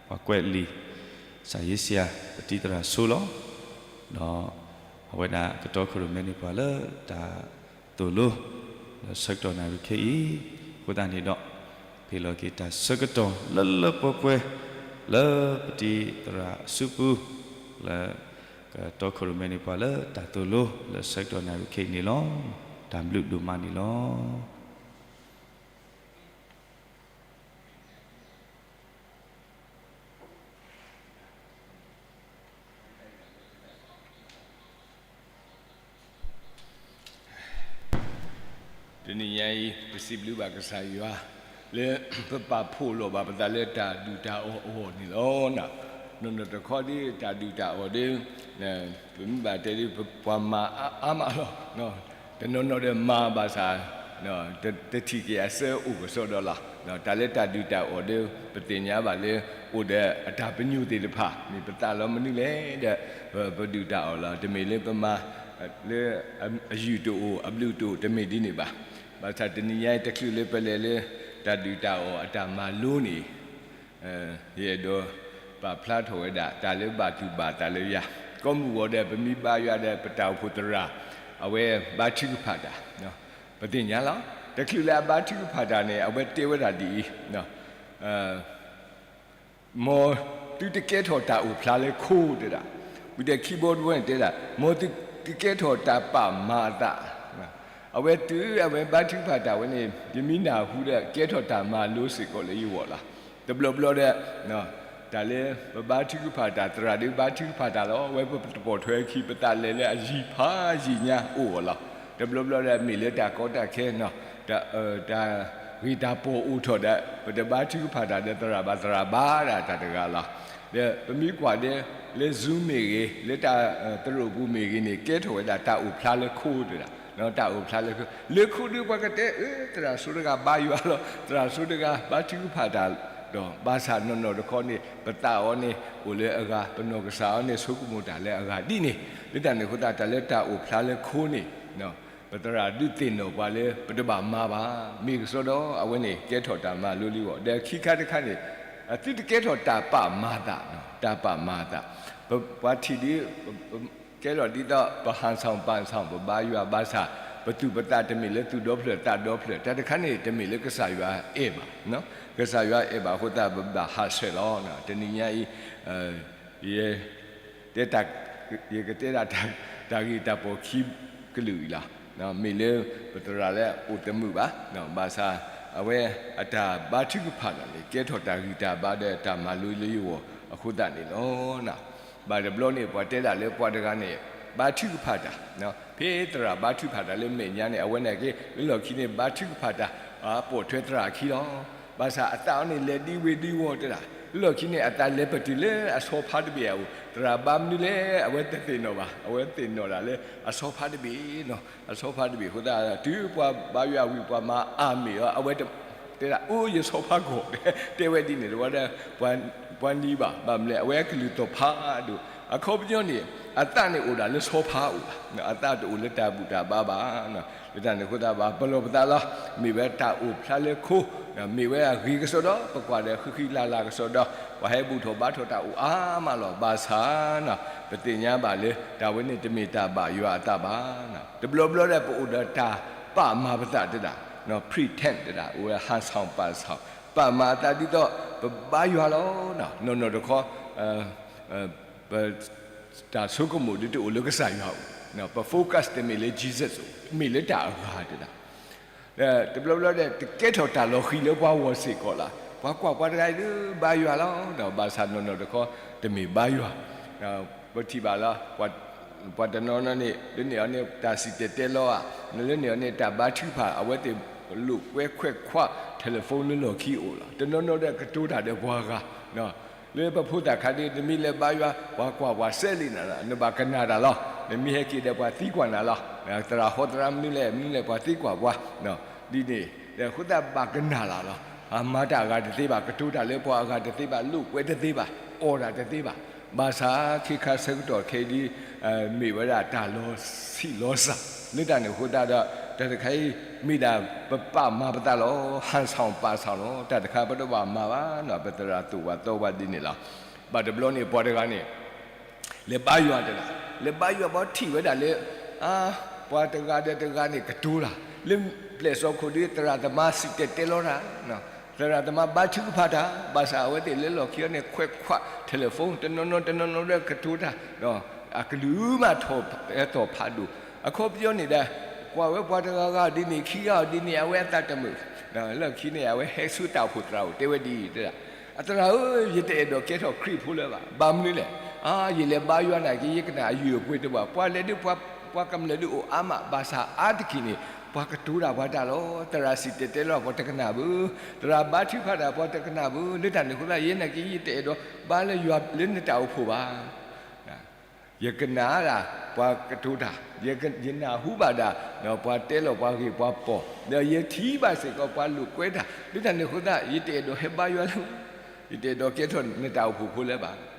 ပှၤကွဲးလံာ် စာရေးဆရာ ပတံၤသရၣ်ဆိလီၤ. ဒီးအဝဲဒၣ်ကတီခိၣ်ရိၣ်မဲန့ၢ်ပှၤလၢတၢ်သိၣ်လိ လၢဆၢကတီၢ်နၣ်ရံၣ်ခဲအံၤ, အဃိသတးန့ၣ်ဒီး ဟ့ၣ်လီၤက့ၤတၢ်ဆၢကတီၢ်လၢလၢပှဲၤပှဲၤ လၢပတံၤသရၣ်အစုပူၤ လၢကတီခိၣ်ရိၣ်မဲန့ၢ်ပှၤလၢတၢ်သိၣ်လိ လၢဆၢကတီၢ်နၣ်ရံၣ်ခဲအံၤန့ၣ်လီၤ. တၢ်ဘျုးဒိၣ်မးန့ၣ်လီၤ. တနံၤညါအံၤ ပစံးဘျုးဘၣ်ကစၢ်ယွၤ လၢပပာ်ဖှိၣ်လီၤဘၣ်ပသးလၢတၢ်ဒုၣ်တၢ်အီၣ်အဂီၢ်န့ၣ်လီၤ. နီၢ်နီၢ်တခီဒ်တၢ်ဒုၣ်တၢ်အီၣ်ဒီး ပမ့ၢ်ဘၣ်တဲဒ်ပှၤမၤအါမးလီၤ. တနီၤနီၤဒီးမၤဘၣ်ဆၣ် တထံၣ်က့ၤအဆၢအိၣ်ကစီဒီလီၤ. တၢ်လၢတၢ်ဒုၣ်တၢ်အီၣ်ဒီး ပသ့ၣ်ညါဘၣ်လၢ အိၣ်ဒီးအတၢ်ပညိၣ်သ့ၣ်တဖၣ် မ့ၢ်ပသးလီၤမနုၤလဲၣ်ဒီး ပဒုၣ်တၢ်အီၣ်လီၤ. တမ့ၢ်လၢပမၤ လၢအယုၢ်တအိၣ် အဘျုးတအိၣ် တမ့ၢ်ဒ်န့ၣ်ဘၣ်. ဘၣ်ဆၣ်တနံၤညါအံၤ တချုးလၢပလဲၤလၢ တၢ်ဒုၣ်တၢ်အီၣ်အတၢ်မၤလိန့ၣ် ယအဲၣ်ဒိးပာ်ဖျါထီၣ်ဝဲဒၣ် တၢ်လၢဘၣ်တူၢ်ဘၣ်သးလၢယၤ ကိးမုၢ်ဂီၤဒီး ပမ့ၢ်ဘါယွၤဒီး ပတၢ်အိၣ်ဖှိၣ်သရၣ် အဝဲဘါထုကဖၣ်တၢ် ပသ့ၣ်ညါလီၤ. တချုးလၢအဘါထုကဖၣ်တၢ်န့ၣ် အဝဲတဲဝဲဒၣ်ဒ်အံၤ မ်သုတကဲထီၣ်တၢ်အိၣ်ဖျါလၢခိတဲဒၣ်, ဝံၤဒီးခံဘီတဘီန့ၣ်တဲဒၣ် မ်သုတကဲထီၣ်တၢ်ပာ်မၤအသး. အဝဲတုၤအဝဲဘါထုကဖၣ်တၢ်ဝဲန့ၣ် ယမ့ၢ်နၢ်ဟူဒီး ကဲထီၣ်တၢ်မၤလိစ့ၢ်ကီးလၢယဂီၢ်လီၤ. တဘျီဘျီဒီး တၢ်လၢပဘါထုကဖၣ်တၢ်သရၣ်ဒီး ဘါထုကဖၣ်တၢ်လီၤ. အဝဲပတပိာ်ထွဲခံ ပသးလဲၤလၢအယံၤဖးယံၤညါအိၣ်အီၤလီၤ. တဘျီဘျီဒီး မ့ၢ်လၢတၢ်ကီတၢ်ခဲ တၢ်ဂ့ၢ်တၢ်ပီၣ်အိၣ်ထီၣ်ဒီး ပတဘါထုကဖၣ်တၢ်ဒီးသရၣ်ဘၣ် သရၣ်ဘၣ်ဒၣ်တၢ်တဂၤလီၤ. ဒီးပမ့ၢ်ကွၢ်ဒီး လၢ Zoom မ့ၢ်ဂ့ၤ, လၢတၢ်သရိာ်ပူၤမ့ၢ်ဂ့ၤန့ၣ် ကဲထီၣ်ဝဲဒၣ်တၢ်အိၣ်ဖျါလၢခိတဒၣ်, တၢ်အိၣ်ဖျါလၢခိ, လၢခိဒီးပှၤကတဲ အၢ သရၣ်စိၤတဂၤဘါယွၤလီၤ, သရၣ်စိၤတဂၤဘါထုကဖၣ်တၢ်ဒီး ဘၣ်ဆၣ်နီၢ်နီၢ်တခီန့ၣ် ပသးအီၤန့ၣ်အိၣ်လၢအဂၤ, ပနီၢ်ကစၢ်အီၤန့ၣ်ဆိကမိၣ်တၢ်လၢအဂၤဒ်န့ၣ်, လၢတၢ်န့ၣ်အဃိသတး တၢ်လၢတၢ်အိၣ်ဖျါလၢခိန့ၣ် ပသရၣ်ဒုးသ့ၣ်နီၣ်ပှၤလၢပတဘၣ်မၤဘၣ်, မ့ၢ်ကစီဒီ အဝဲန့ၣ်ကဲထီၣ်တၢ်မၤလိလံအဂီၢ်, ဒီးခံခါတခါန့ၣ် သုတကဲထီၣ်တၢ်ပာ်မၤသး, တၢ်ပာ်မၤသး, ပပှၤထံၣ်ဒ် ကဲထီၣ်ဒ်သိးပဟၣ်ဆၣ်ပာ်ဆၣ် ပဘါယွၤဘၣ်ဆၣ် ပသူၣ်ပသးတမ့ၢ်လၢသူၣ်ဒီဖျၢၣ်သးဒီဖျၢၣ်, တၢ်တခါန့ၣ် တမ့ၢ်လၢကစၢ်ယွၤအဲၣ်ဘၣ်, ကစၢ်ယွၤအဲၣ်ဘၣ်အဃိသတး ပဘၣ်ဟးဆှဲးလီၤ. တနံၤညါအံၤ ယ တဲတၢ်, ယကတဲဒၣ် တၢ်ဂ့ၢ်တၢ်ပိာ်ခံကလုာ်အံၤလီၤ. မ့ၢ်လၢပသရၣ်လၢအအိၣ်တမုာ်ဘၣ်, ဘၣ်ဆၣ် အဝဲအတၢ်ဘါထုကဖၣ်တၢ်န့ၣ် ကဲထီၣ်တၢ်ဂံၢ်တၢ်ဘါဒီးတၢ်မၤလိလၢယဂီၢ်အဃိသတးန့ၣ်လီၤ. ဘၣ်တဘျီန့ၣ် ပှၤတဲဒၣ်လၢပှၤတဂၤန့ၣ် ဘါထုကဖၣ်တၢ်, ဖဲသရၣ်ဘါထုကဖၣ်တၢ်လၢမဲာ်ညါန့ၣ် အဝဲန့ၣ်က့ လၢလီၢ်ခံန့ၣ် ဘါထုကဖၣ်တၢ်, ပိာ်ထွဲသရၣ်အခံလီၤ. ဘၣ်ဆၣ်အသးအီၤန့ၣ် လဲၤဒံဝ့ၤဒံဝီၤတဒၣ်, လၢလီၢ်ခံန့ၣ် အသးလဲၤပတုာ်လၢအဆီဖါတဘ့ၣ်အအိၣ်, သရၣ်ဘါမနုၤလဲၣ် အဝဲတသ့ၣ်နီၣ်ဘၣ်, အဝဲသ့ၣ်နီၣ်ဒၣ်လၢအဆီဖါတဘ့ၣ်, အဆီဖါတဘ့ၣ်အဃိသတး တုၤပှၤဘါယွၤဝံၤ ပှၤမၤအါမ့ၢ်အီၤ အဝဲတဲဒၣ် အိၣ် ယဆီဖါကီၢ်, တဲဝဲဒ်န့ၣ်တဝီဒီး ပှၤနံၤဘၣ်, ဘၣ်မနုၤလဲၣ် အဝဲအကလုၢ်တီၤဖးဒိၣ်, အခီပညီန့ၣ် အသးန့ၣ်အိၣ်ဒၣ်လၢဆီဖါအအိၣ်ဘၣ်, အသးတအိၣ်လၢတၢ်ဘူၣ်တၢ်ဘါဘၣ်. လၢတၢ်န့ၣ်အဃိသတး ဘၣ်ပလီၢ်ပသးလီၤ. မ့ၢ်ဝဲတၢ်အိၣ်ဖျါလၢခိ, မ့ၢ်ဝဲအဂ့ၤကစီဒီ, ပကွၢ်ဒီးဃံဃံလၤလၤကစီဒီ, ပှၤဟဲဘူၣ်ထီၣ်ဘါထီၣ်တၢ်အိၣ်အါမးလီၤ. ဘၣ်ဆၣ် ပသ့ၣ်ညါဘၣ်လၢ တၢ်ဝဲန့ၣ်တမ့ၢ်တၢ်ဘၣ်ယွၤအသးဘၣ်. တဘျီဘျီဒီး ပအိၣ်ဒီးတၢ်ပာ်မၤပသးတဒၣ်, pretend တဒၣ်, အိၣ်ဝဲဟၣ်ဆၣ်ပာ်ဆၣ်, ပာ်မၤအသးဒ်သိး ပဘါယွၤလီၤ. နီၢ်နီၢ်တခီ ပ တၢ်ဆိကမိၣ်ဒ်တအိၣ်လၢကစၢ်ယွၤအအိၣ်, ပ focus တမ့ၢ်လၢ Jesus အအိၣ်, မ့ၢ်လၢတၢ်အဂၤတဒၣ်. တဘျီဘျီဒီး တကဲထီၣ်တၢ်လီၤဃံၤလၢပှၤဂီၢ်စ့ၢ်ကီးလီၤ. ပှၤကွၢ်ပှၤတဂၤအံၤဒုးဘါယွၤလီၤ, ဒီးဘၣ်ဆၣ်နီၢ်နီၢ်တခီ တမ့ၢ်ဘါယွၤ, ပထံၣ်ဘၣ်လီၤ. ပှၤတနီၤနီၤန့ၣ် လၢန့ၣ်အီၤန့ၣ် တၢ်စံၣ်တဲၤတဲလီၤဧါ, လၢန့ၣ်အီၤန့ၣ် တၢ်ဘါထုကဖၣ် အဝဲသ့ၣ်လိာ်ကွဲခွဲးခွး telephone လၢလီၢ်ခံအိၣ်လီၤ. တနီၤနီၤဒီးကတိၤတၢ်ဒီးပှၤဂၤ လၢပဖိသၣ်ခါဒ် နမ့ၢ်လဲၤဘါယွၤ ပှၤကွၢ်ပှၤစဲးလံနၤလီၤ, နဘၣ်ကနၣ်တၢ်လီၤ. နမ့ၢ်ဟဲက့ၤဒီးပှၤသံကွၢ်နၤလီၤ. သရၣ်ဟီသရၣ်မနုၤလဲၣ် မနုၤလဲၣ် ပှၤသံကွၢ်ပှၤ, ဒ်န့ၣ် ဒီးအဃိသတးဘၣ်ကနၣ်လၢ်လီၤ. အမၤတၢ်အဂၤတသ့ဘၣ်, ကတိၤတၢ်လၢပှၤအဂၤတသ့ဘၣ်, လိာ်ကွဲတသ့ဘၣ်, အီၣ်တၢ်တသ့ဘၣ်. ဘၣ်ဆၣ်ခ့ခါဆၢကတီၢ်ခဲအံၤဒ် မ့ၢ်ဝဲဒၣ်တၢ်လီၤဆံးလီၤစၢ်, လၢတၢ်န့ၣ်အဃိသတးဒီး တၢ်တခါအံၤ မ့ၢ်ဒၣ်ပပာ်မၤပသးလီၤ, ဟၣ်ဆၣ်ပာ်ဆၣ်လီၤ. တၢ်တခါပတဘၣ်မၤဘၣ်နီၤ, ပသရၣ်သူၣ်ဝါသီဝါဒ်န့ၣ်လီၤ. ဘၣ်တဘျီန့ၣ် ပှၤတဂၤန့ၣ် လဲၤဘါယွၤတဒၣ်, လဲၤဘါယွၤပှၤထံၣ်ဝဲဒၣ်လၢ အါ ပှၤတဂၤဒီးတဂၤန့ၣ်ကတိၤတၢ်, လၢပျဲၢ်စီခိၣ်ဒ် သရၣ်သမါစံၣ်တဲၤတဲလီၤတၢ်, သရၣ်သမါဘါထုကဖၣ်တၢ်, ဘၣ်ဆၣ်အဝဲသ့ၣ်လၢလီၢ်ခံအီၤန့ၣ် ခွဲးခွး telephone တနီၤနီၤတနီၤနီၤဒီးကတိၤတၢ်, အကလုၢ်မးထီၣ်ဖးထီၣ်ဖးဒိၣ်, အခီပညီန့ၣ်ဒီး ကွၢ်ဝဲပှၤတဂၤဂၤဒ်န့ၣ် ခံဂၤအီၤဒ်န့ၣ် အဝဲအသးတမုာ်, လၢခံန့ၣ် အဝဲဟဲဆူတၢ်အိၣ်ဖှိၣ်သရၣ်အိၣ်တဲဝဲဒ်အံၤ, သရၣ်ဧၢ, ယတအဲၣ်ဒိးကဲထီၣ်ခရံာ်ဖိလၢၤဘၣ်. ဘၣ်မနုၤလဲၣ်, အါ ယလဲၤဘါယွၤနာ်က့ ယကနၣ်အယုၢ်အပှ့ၤတဘၣ်, ပှၤလဲၤဒ်ပှၤကမျၢၢ်ဒ်အိၣ်အါမး, ဘၣ်ဆၣ်အါတက့ၢ်န့ၣ် ပှၤကတိၤတၢ်ပှၤတၢ်လီၤ, သရၣ်စံၣ်တဲၤတဲလီၤ ပှၤတကနၣ်ဘၣ်, သရၣ်ဘါထုကဖၣ်တၢ်ပှၤတကနၣ်ဘၣ်, လၢတၢ်န့ၣ်အဃိသတး ယဲနာ်က့ ယတအဲၣ်ဒိးဘါလၢယွၤလၢနတၢ်အိၣ်ဖှိၣ်ဘၣ်. ယကနၣ်ဒၣ်ပှၤကတိၤတၢ်, ယနၢ်ဟူဘၣ်ဒၣ် ပှၤတဲလီၤပှၤဂ့ၢ်ပှၤပီၢ်, ဒီးယထံၣ်ဘၣ်စ့ၢ်ကီးပှၤလိာ်ကွဲတၢ်, လၢတၢ်န့ၣ်အဃိသတး ယတအဲၣ်ဒိးဟဲဘါယွၤလၢၤ, ယတအဲၣ်ဒိးကဲထီၣ်နတၢ်အိၣ်ဖှိၣ်ဖိလၢၤဘၣ်.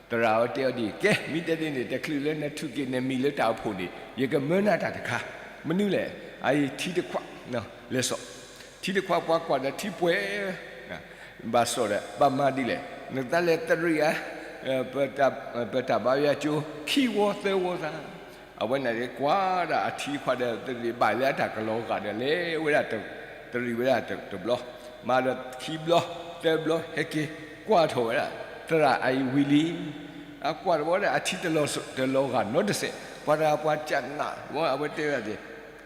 သရၣ်အီၤတဲအီၤဒ်အံၤ, ကဲ မ့ၢ်တဲဒ်န့ၣ် တချုးလၢနထုးက့ၤနမံၤလၢတၢ်အိၣ်ဖှိၣ်န့ၣ် ယကမၢနၤတၢ်တခါ, မနုၤလဲၣ်, အအံၤထံတခွး, လဲၤစိာ် ထံတခွး ပှၤကွၢ်ဒီးထံပှဲၤ, ဘၣ်စိာ်ဒီး ဘၣ်မၤဒ်လဲၣ်, နသးလဲၤသရံးဧါ, ပတၢ်ဘါယွၤကၠိ ခံဝီသၢဝီသၣ်, အဝဲန့ၣ်ကွၢ်ဒၣ်အထံခွးဒီး သရံးဘၣ်လၢအတၢ်ကလီၤဂာ်ဒီး လဲၤဝဲဒၣ် သရံးဝဲဒၣ်တဘျီ, မၤဒီးခံဘျီ သၢဘျီ ဟဲက့ၤကွၢ်ထီၣ်ဝဲဒၣ် သရၣ်အအံၤဝံၤလံ, အကွၢ်တဘျီဒီး အထံတလီၤဂာ်နီတစဲး, ပှၤတဂၤပှၤကနၣ်ဝဲ အဝဲတဲဝဲဒၣ်,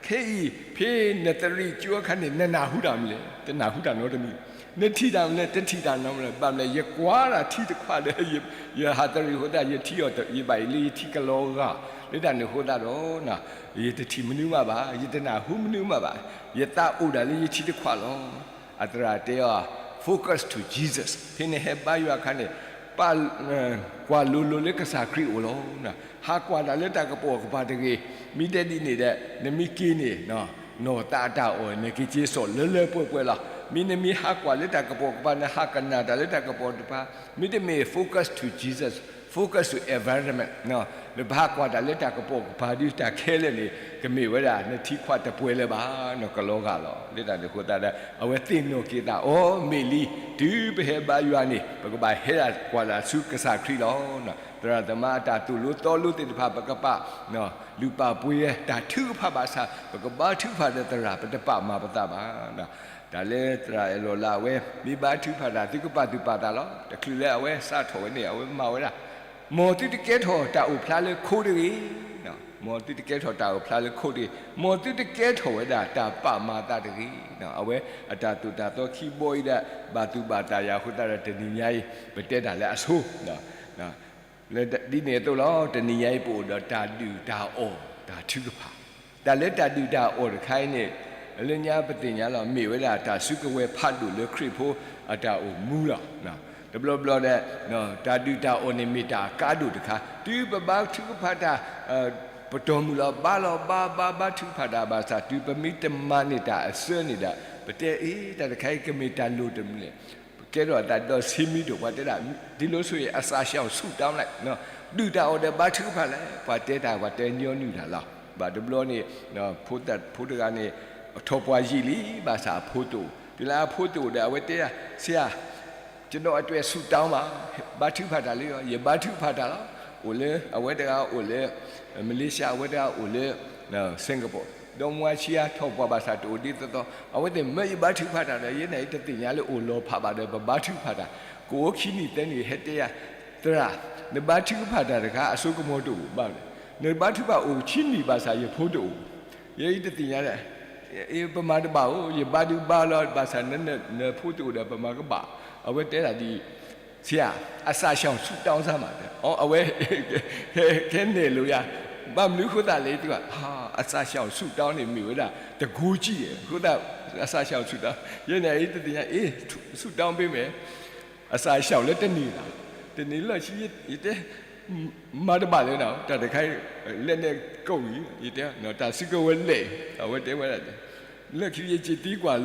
ခဲအံၤ ဖဲနသရံးကၠိအခါန့ၣ် နနၢ်ဟူတၢ်မနုၤလဲၣ်, တနၢ်ဟူတၢ်နီတမံၤ, နထံၣ်တၢ်မနုၤလဲၣ်, တထံၣ်တၢ်နီတမံၤ, ဘၣ်မနုၤလဲၣ်, ယကွၢ်ဒၣ်ထံတခွးဒီး ယဟးသရံးအဃိသတး ယထံၣ်အီၤ ယဘၣ်အံၤလၢယထံကလီၤဂာ်, လၢတၢ်န့ၣ်အဃိသတးဒီး ယတထံၣ်မနုၤမးဘၣ်, ယတနၢ်ဟူမနုၤမးဘၣ်, ယသးအိၣ်ဒၣ်လၢယထံတခွးလီၤ. အသရၣ်တဲအီၤ, focus to Jesus, ဖဲနဟဲဘါယွၤအခါန့ၣ် ပာ် ကွၢ်လိၤလိၤလၢကစၢ်ခရံာ်အိၣ်လီၤ. ဟးကွၢ်တၢ်လၢတၢ်ကပိာ်ကပၤတဂ့ၤ. မ့ၢ်တဲဒ်န့ၣ်ဒီး နမ့ၢ်က့ၤန့ၣ် နီၢ်သးအတၢ်အီၣ် နက့ၤက့ၤစိာ်လၢလၢပှဲၤပှဲၤလီၤ. မ့ၢ်နမ့ၢ်ဟးကွၢ်လၢတၢ်ကပိာ်ကပၤ နဟးကနၣ်တၢ်လၢတၢ်ကပိာ်ကပၤ မ့တမ့ၢ် focus to Jesus, focus to environment, နဘၣ်ဟးကွၢ်တၢ်လၢတၢ်ကပိာ်ကပၤဒီး တၢ်ခဲလၢာ်န့ၣ် ကမ့ၢ်ဝဲဒၣ် နထံခွးတပှဲၤလၢၤဘၣ်, နကလီၤဂာ်လီၤ. လၢတၢ်န့ၣ်အဃိသတးဒီး အဝဲသ့ၣ်နီၣ်က့ၤသးအီၤမ့ၢ်လံ. တုၤပဟဲဘါယွၤန့ၣ် ပကဘၣ်ဟဲဒၣ်ကွၢ်လၢ်ဆူကစၢ်ခရံာ်လီၤ. သရၣ်သမါအတၢ်သိၣ်လိသီလိသ့ၣ်တဖၣ် ပကပာ် လုၢ်ပာ်ပှ့ၤဝဲတၢ်ထုကဖၣ်ဘၣ်ဆၣ် ပကဘါထုကဖၣ်ဒီးသရၣ် ပတပာ်မၤပသးဘၣ်. တၢ်လၢသရၣ်အဲၣ်လီၤလၢအဝဲ မ့ၢ်ဘါထုကဖၣ်တၢ် သုကပာ်သူၣ်ပာ်သးလီၤ. တချုးလၢအဝဲစးထီၣ်ဝဲန့ၣ် အဝဲမၤဝဲဒၣ် မ်သုတကဲထီၣ်တၢ်အိၣ်ဖျါလၢခိတဂ့ၤ. မ်သုတကဲထီၣ်တၢ်အိၣ်ဖျါလၢခိတဂ့ၤ. မ်သုတကဲထီၣ်ဝဲဒၣ်တၢ်ပာ်မၤသးတဂ့ၤ. အဝဲအတၢ်သိၣ်တၢ်သီခံဘီအံၤဒီး ဘၣ်သူၣ်ဘၣ်သးယၤအဃိသတးဒီး တနံၤညါအံၤ ပတဲတၢ်လၢအဆိ လၢဒ်န့ၣ်အသိးလီၤ. တနံၤညါအံၤ ပအိၣ်ဒီးတၢ်ဒုၣ်တၢ်အီၣ်တၢ်ထုကဖၣ်, တၢ်လၢတၢ်ဒုၣ်တၢ်အီၣ်တခါအံၤန့ၣ် လၢညါပသ့ၣ်ညါလီၤ မ့ၢ်ဝဲဒၣ်တၢ်စုကဝဲၤဖးဒိၣ်လၢခရံာ်ဖိအတၢ်အိၣ်မူလီၤ. တဘျီဘျီဒီး တၢ်ဒုၣ်တၢ်အီၣ်န့ၣ်မ့ၢ်တၢ်အကါဒိၣ်တခါ တုၤပဘါထုကဖၣ်တၢ် ပတီၢ်မုၢ်လီၤ ဘါလီၤဘါဘါဘါထုကဖၣ်တၢ်ဘၣ်ဆၣ် တုၤပမ့ၢ်တမၤန့ၢ်တၢ်အစၢန့ၣ်ဒီး ပတဲအ့ၣ် တၢ်တခါအံၤကမ့ၢ်တၢ်လိၣ်တမံၤလဲၣ်. ပကဲထီၣ်အသးဒီးဆံမံၤဒိၣ် ပှၤတဲဒၣ် ဒ်လဲၣ်ဆိအံၤ အစးရှောင်ဆူၣ်တၢ်လဲၣ်, ဒုၣ်တၢ်အီၣ်ဒီးဘါထုကဖၣ်လဲၣ် ပှၤတဲတၢ် ပှၤတဲညီနုၢ်တၢ်လီၤ. ဘၣ်တဘျီန့ၣ် ဖိတဂၤန့ၣ် ထီၣ်ပှၤယံာ်လံ ဘၣ်ဆၣ်အဖိတအိၣ်, တုၤလၢအဖိတအိၣ်ဒီး အဝဲတဲဒၣ် ဆရာ ကျွန်တော်အတွက်ဆုတောင်းပါ, ဘါထုကဖၣ်တၢ်လၢယၤ ယဘါထုကဖၣ်တၢ်လီၤ. အိၣ်လၢ အဝဲတဂၤအိၣ်လၢ မလ့ၡါ အဝဲတဂၤအိၣ်လၢ စ့ၣ်ကပီၤ, ဒီးမါဆံးအါထီၣ်ပှၤဘၣ်ဆၣ်တအိၣ်ဒ်သိးသိး အဝဲသ့ၣ်မၢယဘါထုကဖၣ်တၢ်ဒီး ယဲန့ၣ်အံၤတသ့ၣ်ညါလၢအိၣ်လီၤဖးဘၣ်ဒီး ပဘါထုကဖၣ်တၢ်, ကအိၣ်ခံနံၣ်သၢနံၣ်ဟဲတဲယၤ သရၣ် နဘါထုကဖၣ်တၢ်တခါ အစိကမီၤတအိၣ်ဘၣ်လဲၣ်, နဘါထုကဖၣ်အိၣ်ခံနံၣ်ဘၣ်ဆၣ်ယဖိတအိၣ်, ယဲအံၤတသ့ၣ်ညါလဲၣ် ပမၤတဘၣ်ဧိၤ ယဘါဒုးဘါလီၤ ဘၣ်ဆၣ်နဖိတအိၣ်ဒီး ပမၤကဘၣ်, အဝဲတဲဒၣ်ဒ်အံၤ ဆရာ အစးရှောင်ဆူၣ်တၢ်စၢ်မး, အဝဲ ခဲန့ၣ်လိာ်ယၤ, ဘၣ်မနုၤအဃိသတးလဲၣ် အစးရှောင်ဆူၣ်တၢ်န့ၣ်မ့ၢ်ဝဲဒၣ် တကူးကြည့် အဃိသတး အစးရှောင်ဆူၣ်တၢ်, ယဲန့ၣ်အံၤတသ့ၣ်ညါ အ့ၣ် ဆူၣ်တၢ်မ့ၢ်မ့ၢ် အစးရှောင်လၢတန့ၢ်ဘၣ်, တန့ၢ်လၢခံ ယတဲ မၤတဘၣ်လၢၤနီၤ တၢ်တခါ လဲၣ်နဲၣ်ကိးဂံၢ် ယတဲ တၢ်စုကဝဲၤလဲၣ် အဝဲတဲဝဲဒၣ် လၢခံယစ့တံကွၢ်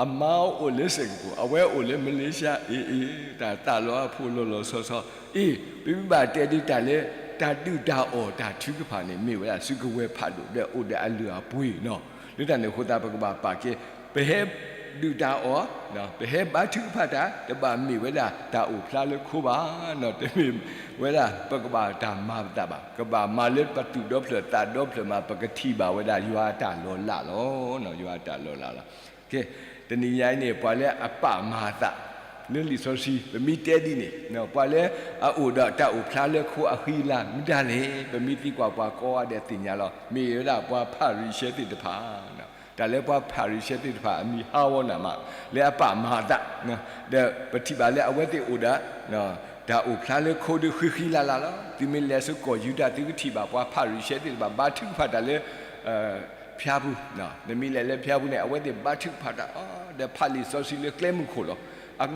အမါအိၣ်လၢစ့ၣ်ကပီၤ အဝဲအိၣ်လၢမလ့ၡါ အ့ၣ်အ့ၣ် တၢ်သးလီၤအဖိလီၤလီၤဆီဆီ အ့ၣ် ပမ့ၢ်ဘၣ်တဲဒ်တၢ်လၢ တၢ်ဒုၣ်တၢ်အီၣ်တၢ်ထုကဖၣ်န့ၣ် မ့ၢ်ဝဲဒၣ်စုကဝဲၤဖးဒိၣ်ဒီးအိၣ်ဒီးအလုၢ်အပှ့ၤနီၤ, လၢတၢ်န့ၣ်အဃိသတး ပကဘၣ်ပာ်ကဲ ပဟဲဒုၣ်တၢ်အီၣ် ပဟဲဘါထုကဖၣ်တၢ် တဘၣ်မ့ၢ်ဝဲဒၣ်တၢ်အိၣ်ဖျါလၢခိဘၣ်နီၤ, တမ့ၢ်ဝဲဒၣ် ပကဘၣ်တၢ်မၤပသးဘၣ်, ကဘၣ်မၤလၢပသူၣ်ဒီဖျၢၣ်သးဒီဖျၢၣ်မး ပကထံၣ်ဘၣ်ဝဲဒၣ်ယွၤအတၢ်လီၤလးလီၤ, ယွၤအတၢ်လီၤလးလီၤ. ကဲ တနံၤညါအံၤန့ၣ် ပှၤလၢအပာ်မၤအသး လၢလံာ်စီဆှံ ပမ့ၢ်တဲဒ်န့ၣ် ပှၤလၢအအိၣ်ဒီးတၢ်အိၣ်ဖျါလၢခိအဃံအလၤမတၤလဲၣ်, ပမ့ၢ်သံကွၢ်ပှၤကိးဂၤဒဲးသ့ၣ်ညါလီၤ, မ့ၢ်ဝဲဒၣ်ပှၤဖၤရံၤၡဲသ့ၣ်တဖၣ် တၢ်လၢပှၤဖၤရံၤၡဲသ့ၣ်တဖၣ်အမံၤဟးဂီၤနၤမး လၢအပာ်မၤအသး, ဒီးပထံၣ်ဘၣ်လၢအဝဲသ့ၣ်အိၣ်ဒီး တၢ်အိၣ်ဖျါလၢခိဒီးဃံဃံလၤလၤလီၤ. သုမ့ၢ်လဲၤဆူကီၢ်ယူဒၤ သုကထံၣ်ဘၣ်ပှၤဖၤရံၤၡဲသ့ၣ်တဖၣ် ဘါထုကဖၣ်တၢ်လၢ ဖၠါပူၤ, နမ့ၢ်လဲၤလၢဖၠါပူၤန့ၣ် အဝဲသ့ၣ်ဘါထုကဖၣ်တၢ် ဒီးဖးလံာ်စီဆှံလၢကျဲမုၢ်ခိၣ်လီၤ.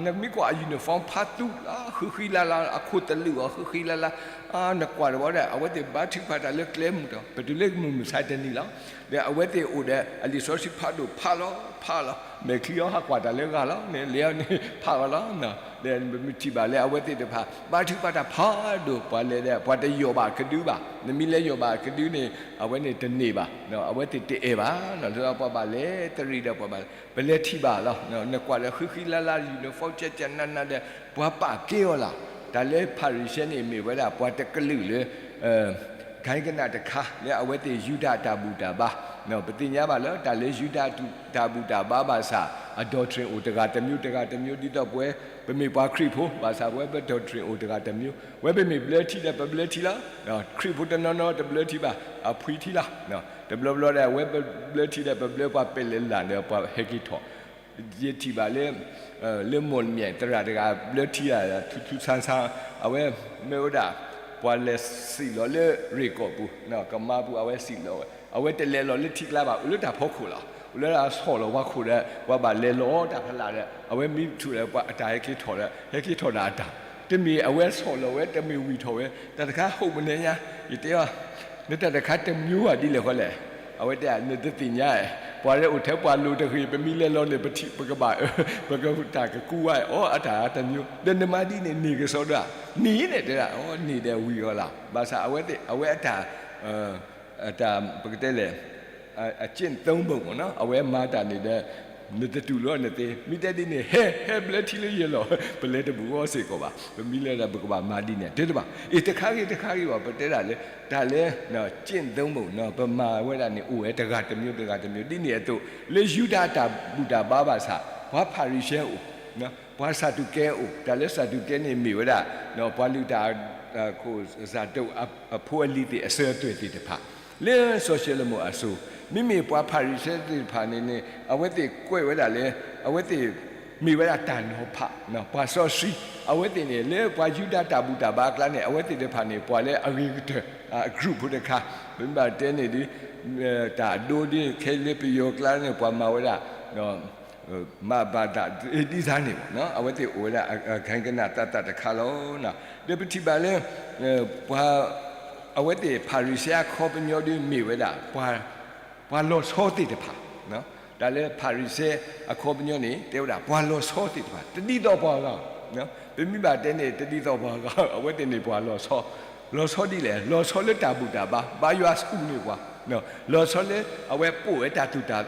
နမ့ၢ်ကွၢ်အ uniform ဖးသူလီၤ ဃံဃံလၤလၤ အခိၣ်သလုးအီၤဃံဃံလၤလၤ, နကွၢ်တဘျီဒီး အဝဲသ့ၣ်ဘါထုကဖၣ်တၢ်လၢကျဲမုၢ်ဒီး ပတုၤလၢမုၢ်မဆါတနံၤလီၤ. ဒီးအဝဲသ့ၣ်အိၣ်ဒီးအလံာ်စီဆှံဖးဒိၣ်ဖးလီၤဖးလီၤ မဲာ်ချံအီၤဟးကွၢ်တၢ်လၢဂၤလီၤန့ၣ် လဲၤအီၤန့ၣ်ဖးအီၤလီၤ. ဒီးပမ့ၢ်ထံၣ်ဘၣ်လၢအဝဲသ့ၣ်တဖၣ် ဘါထုကဖၣ်တၢ်ဖးဒိၣ် ပှၤလဲၤဒီး ပှၤတယိးဘၣ်ကဒုဘၣ်. နမ့ၢ်လဲၤယိးဘၣ်ကဒုန့ၣ် အဝဲန့ၣ်တန့ၢ်ဘၣ်, အဝဲသ့ၣ်တအဲၣ်ဘၣ်. လၢပှၤဘၣ်လဲၤတရံးဒီးပှၤဘၣ် ပလဲၤထံၣ်ဘၣ်လီၤ. နကွၢ်ဒီးဃံဃံလၤလၤ uniform ကၠးကၠးနးနးဒီး ပှၤပာ်ကဲအီၤလီၤ. တၢ်လၢဖၤရံၤၡဲန့ၣ် မ့ၢ်ဝဲဒၣ်ပှၤတကလုာ်လၢ ကဟဲကနၣ်တခါ လၢအဝဲသ့ၣ်ယူဒၤတၢ်ဘူၣ်တၢ်ဘါ, ပသ့ၣ်ညါဘၣ်လၢ တၢ်လၢယူဒၤတၢ်ဘူၣ်တၢ်ဘါဘၣ်ဆၣ် အ doctrine အိၣ်တဂၤတမျိုး တဂၤတမျိုး ဒ်သိးပဝဲ ပမ့ၢ်ပှၤခရံာ်ဖိ ဘၣ်ဆၣ်ပဝဲပ doctrine အိၣ်တဂၤတမျိုး, ဝဲပမ့ၢ်ဘျၢထံဒီးပဘျၢထံလီၤ. ခရံာ်ဖိတနီၤနီၤတဘျၢထံဘၣ် အဖှံထံလီၤ. တဘျီဘျီဒီး အဝဲပဘျၢထံဒီးပဘျၢပှၤပဲာ်လဲၤလၢ်ဒီး ပှၤဟဲက့ၤထီၣ် ယထံၣ်ဘၣ်လၢ လၢမိၢ်မၠဲၣ်သရၣ်တဂၤ ဘျၢထံ ထူထူဆန်းဆန်း အဝဲမ့ၢ်ဝဲဒၣ် ပှၤလဲၤစံၣ်လီၤလၢရ့ၣ်ကီၢ်ပူၤ ကမါပူၤ အဝဲစံၣ်လီၤဝဲ အဝဲတလဲၤလီၤလၢထံကျါဘၣ် အိၣ်လၢတၢ်ဖီခိၣ်လီၤ. အိၣ်လၢအဆီၣ်လီၤပှၤခိၣ်ဒီး ပှၤဘၣ်လဲၤလီၤတၢ်ဖးလၢ်ဒီး အဝဲမံထူၣ်ဒီး ပှၤအတၢ်ဟဲက့ၤထီၣ်ဒီး ဟဲက့ၤထီၣ်ဒီးအတၢ် တမ့ၢ်အဝဲဆီၣ်လီၤဝဲ, တမ့ၢ်ဝံၣ်ထီၣ်ဝဲ, တၢ်တခါ ဟုတ်မနေညါ, ယတဲအီၤ, နတၢ်တခါတမျိုးဧါဒ်လဲၣ်ဃီလဲၣ်, အဝဲတဲ နတသ့ၣ်ညါ, ပှၤလၢအိၣ်ထဲပှၤလိၤတဂ့ၤ, ပမ့ၢ်လဲၤလီၤန့ၣ် ပထံၣ်ပကဘၣ်, ပကတၢ်ကကူဝဲ, အီ အတၢ်တမျိုး, ဒီးနမၤဒ်န့ၣ်န့ၢ်ကစီဒီဧါ, န့ၢ်န့ၣ်တဲဒၣ်, အီ န့ၢ်ဒီးဝံၣ်အီၤလီၤ, ဘၣ်ဆၣ်အဝဲသ့ၣ် အဝဲအတၢ် အတၢ် ပကတဲလဲၣ်, အကျင့်သုံးပုံ မ့ၢ်နီၤ, အဝဲမၤတၢ်န့ၣ်ဒီး နတတူၢ်လိာ်နသ့, မ့ၢ်တဲဒ်န့ၣ် ဟဲ ဟဲဘျၢထံလၢယဲၢ်လီၤ, ပလဲၤတဘူၣ်အီၤစ့ၢ်ကီးဘၣ်, ပမ့ၢ်လဲၤဒီးပကဘၣ်မၤဒ်န့ၣ် တဲတဘၣ်, အ့ တခါဂ့ၤတခါဂ့ၤဘၣ်, ပတဲဒၣ်လၢ တၢ်လၢ ကျင့်သုံးပုံ နီၤ, ပမၤဝဲဒၣ်န့ၣ် အိၣ်ဝဲတဂၤတမျိုးတဂၤတမျိုး, ဒ်န့ၣ်အသိး လၢယူဒၤတၢ်ဘူၣ်တၢ်ဘါဘၣ်ဆၣ် ပှၤဖၤရံၤၡဲအိၣ် ပှၤစၤဒူးကဲအိၣ်, တၢ်လၢစၤဒူးကဲန့ၣ်မ့ၢ်ဝဲဒၣ် ပှၤလုၢ်တၢ် ခိၣ်စၤဒိၣ်အဖိအလံၤသ့ၣ်အစၢၤအသွဲၣ်သ့ၣ်တဖၣ်, လၢစီၤၡလိၤမိၣ်အစိၤ, မ့မ့ၢ်ပှၤဖၤရံၤၡဲသ့ၣ်တဖၣ်န့ၣ်န့ၣ် အဝဲသ့ၣ်ကွဲးဝဲဒၣ်လၢ အဝဲသ့ၣ် မ့ၢ်ဝဲဒၣ်တၢ်နီၤဖး, ပှၤစီဆှံ, အဝဲသ့ၣ်န့ၣ် လၢပှၤယူဒၤတၢ်ဘူၣ်တၢ်ဘါအကျါန့ၣ် အဝဲသ့ၣ်တဖၣ်န့ၣ် ပှၤလၢအဂ့ၤကတၢၢ် အ group ဖိတခါ, ပမ့ၢ်ဘၣ်တဲန့ၣ်ဒီး တၢ်အဒိဒ်ခဲလၢပယီၤကျါန့ၣ် ပှၤမၤဝဲဒၣ် မၤဘၣ်တၢ်ဒ်သးန့ၣ်ဘၣ်, အဝဲသ့ၣ်အိၣ်ဝဲဒၣ် အဂၤကနၣ်သးသးတခါလီၤ. ဒီးပထံၣ်ဘၣ်လၢ ပှၤ အဝဲသ့ၣ်ဖၤရံၤၡဲအခီပညီဒီးမ့ၢ်ဝဲဒၣ် ပှၤလီၤဆီသ့ၣ်တဖၣ်, တၢ်လၢဖၤရံၤၡဲအခီပညီန့ၣ် တဲဝဲဒၣ် ပှၤလီၤဆီသ့ၣ်တဖၣ် တဒ်သိးပှၤဂၤ, ပမ့ၢ်ဘၣ်တဲန့ၣ် တဒ်သိးပှၤဂၤ, အဝဲသ့ၣ်န့ၣ်ပှၤလီၤဆီ, လီၤဆီဒ်လဲၣ်, လီၤဆီလၢတၢ်ဘူၣ်တၢ်ဘါ, ဘါယွၤဆူၣ်န့ၢ်ပှၤ, လီၤဆီလၢအဝဲပိာ်ဝဲတၢ်သိၣ်တၢ်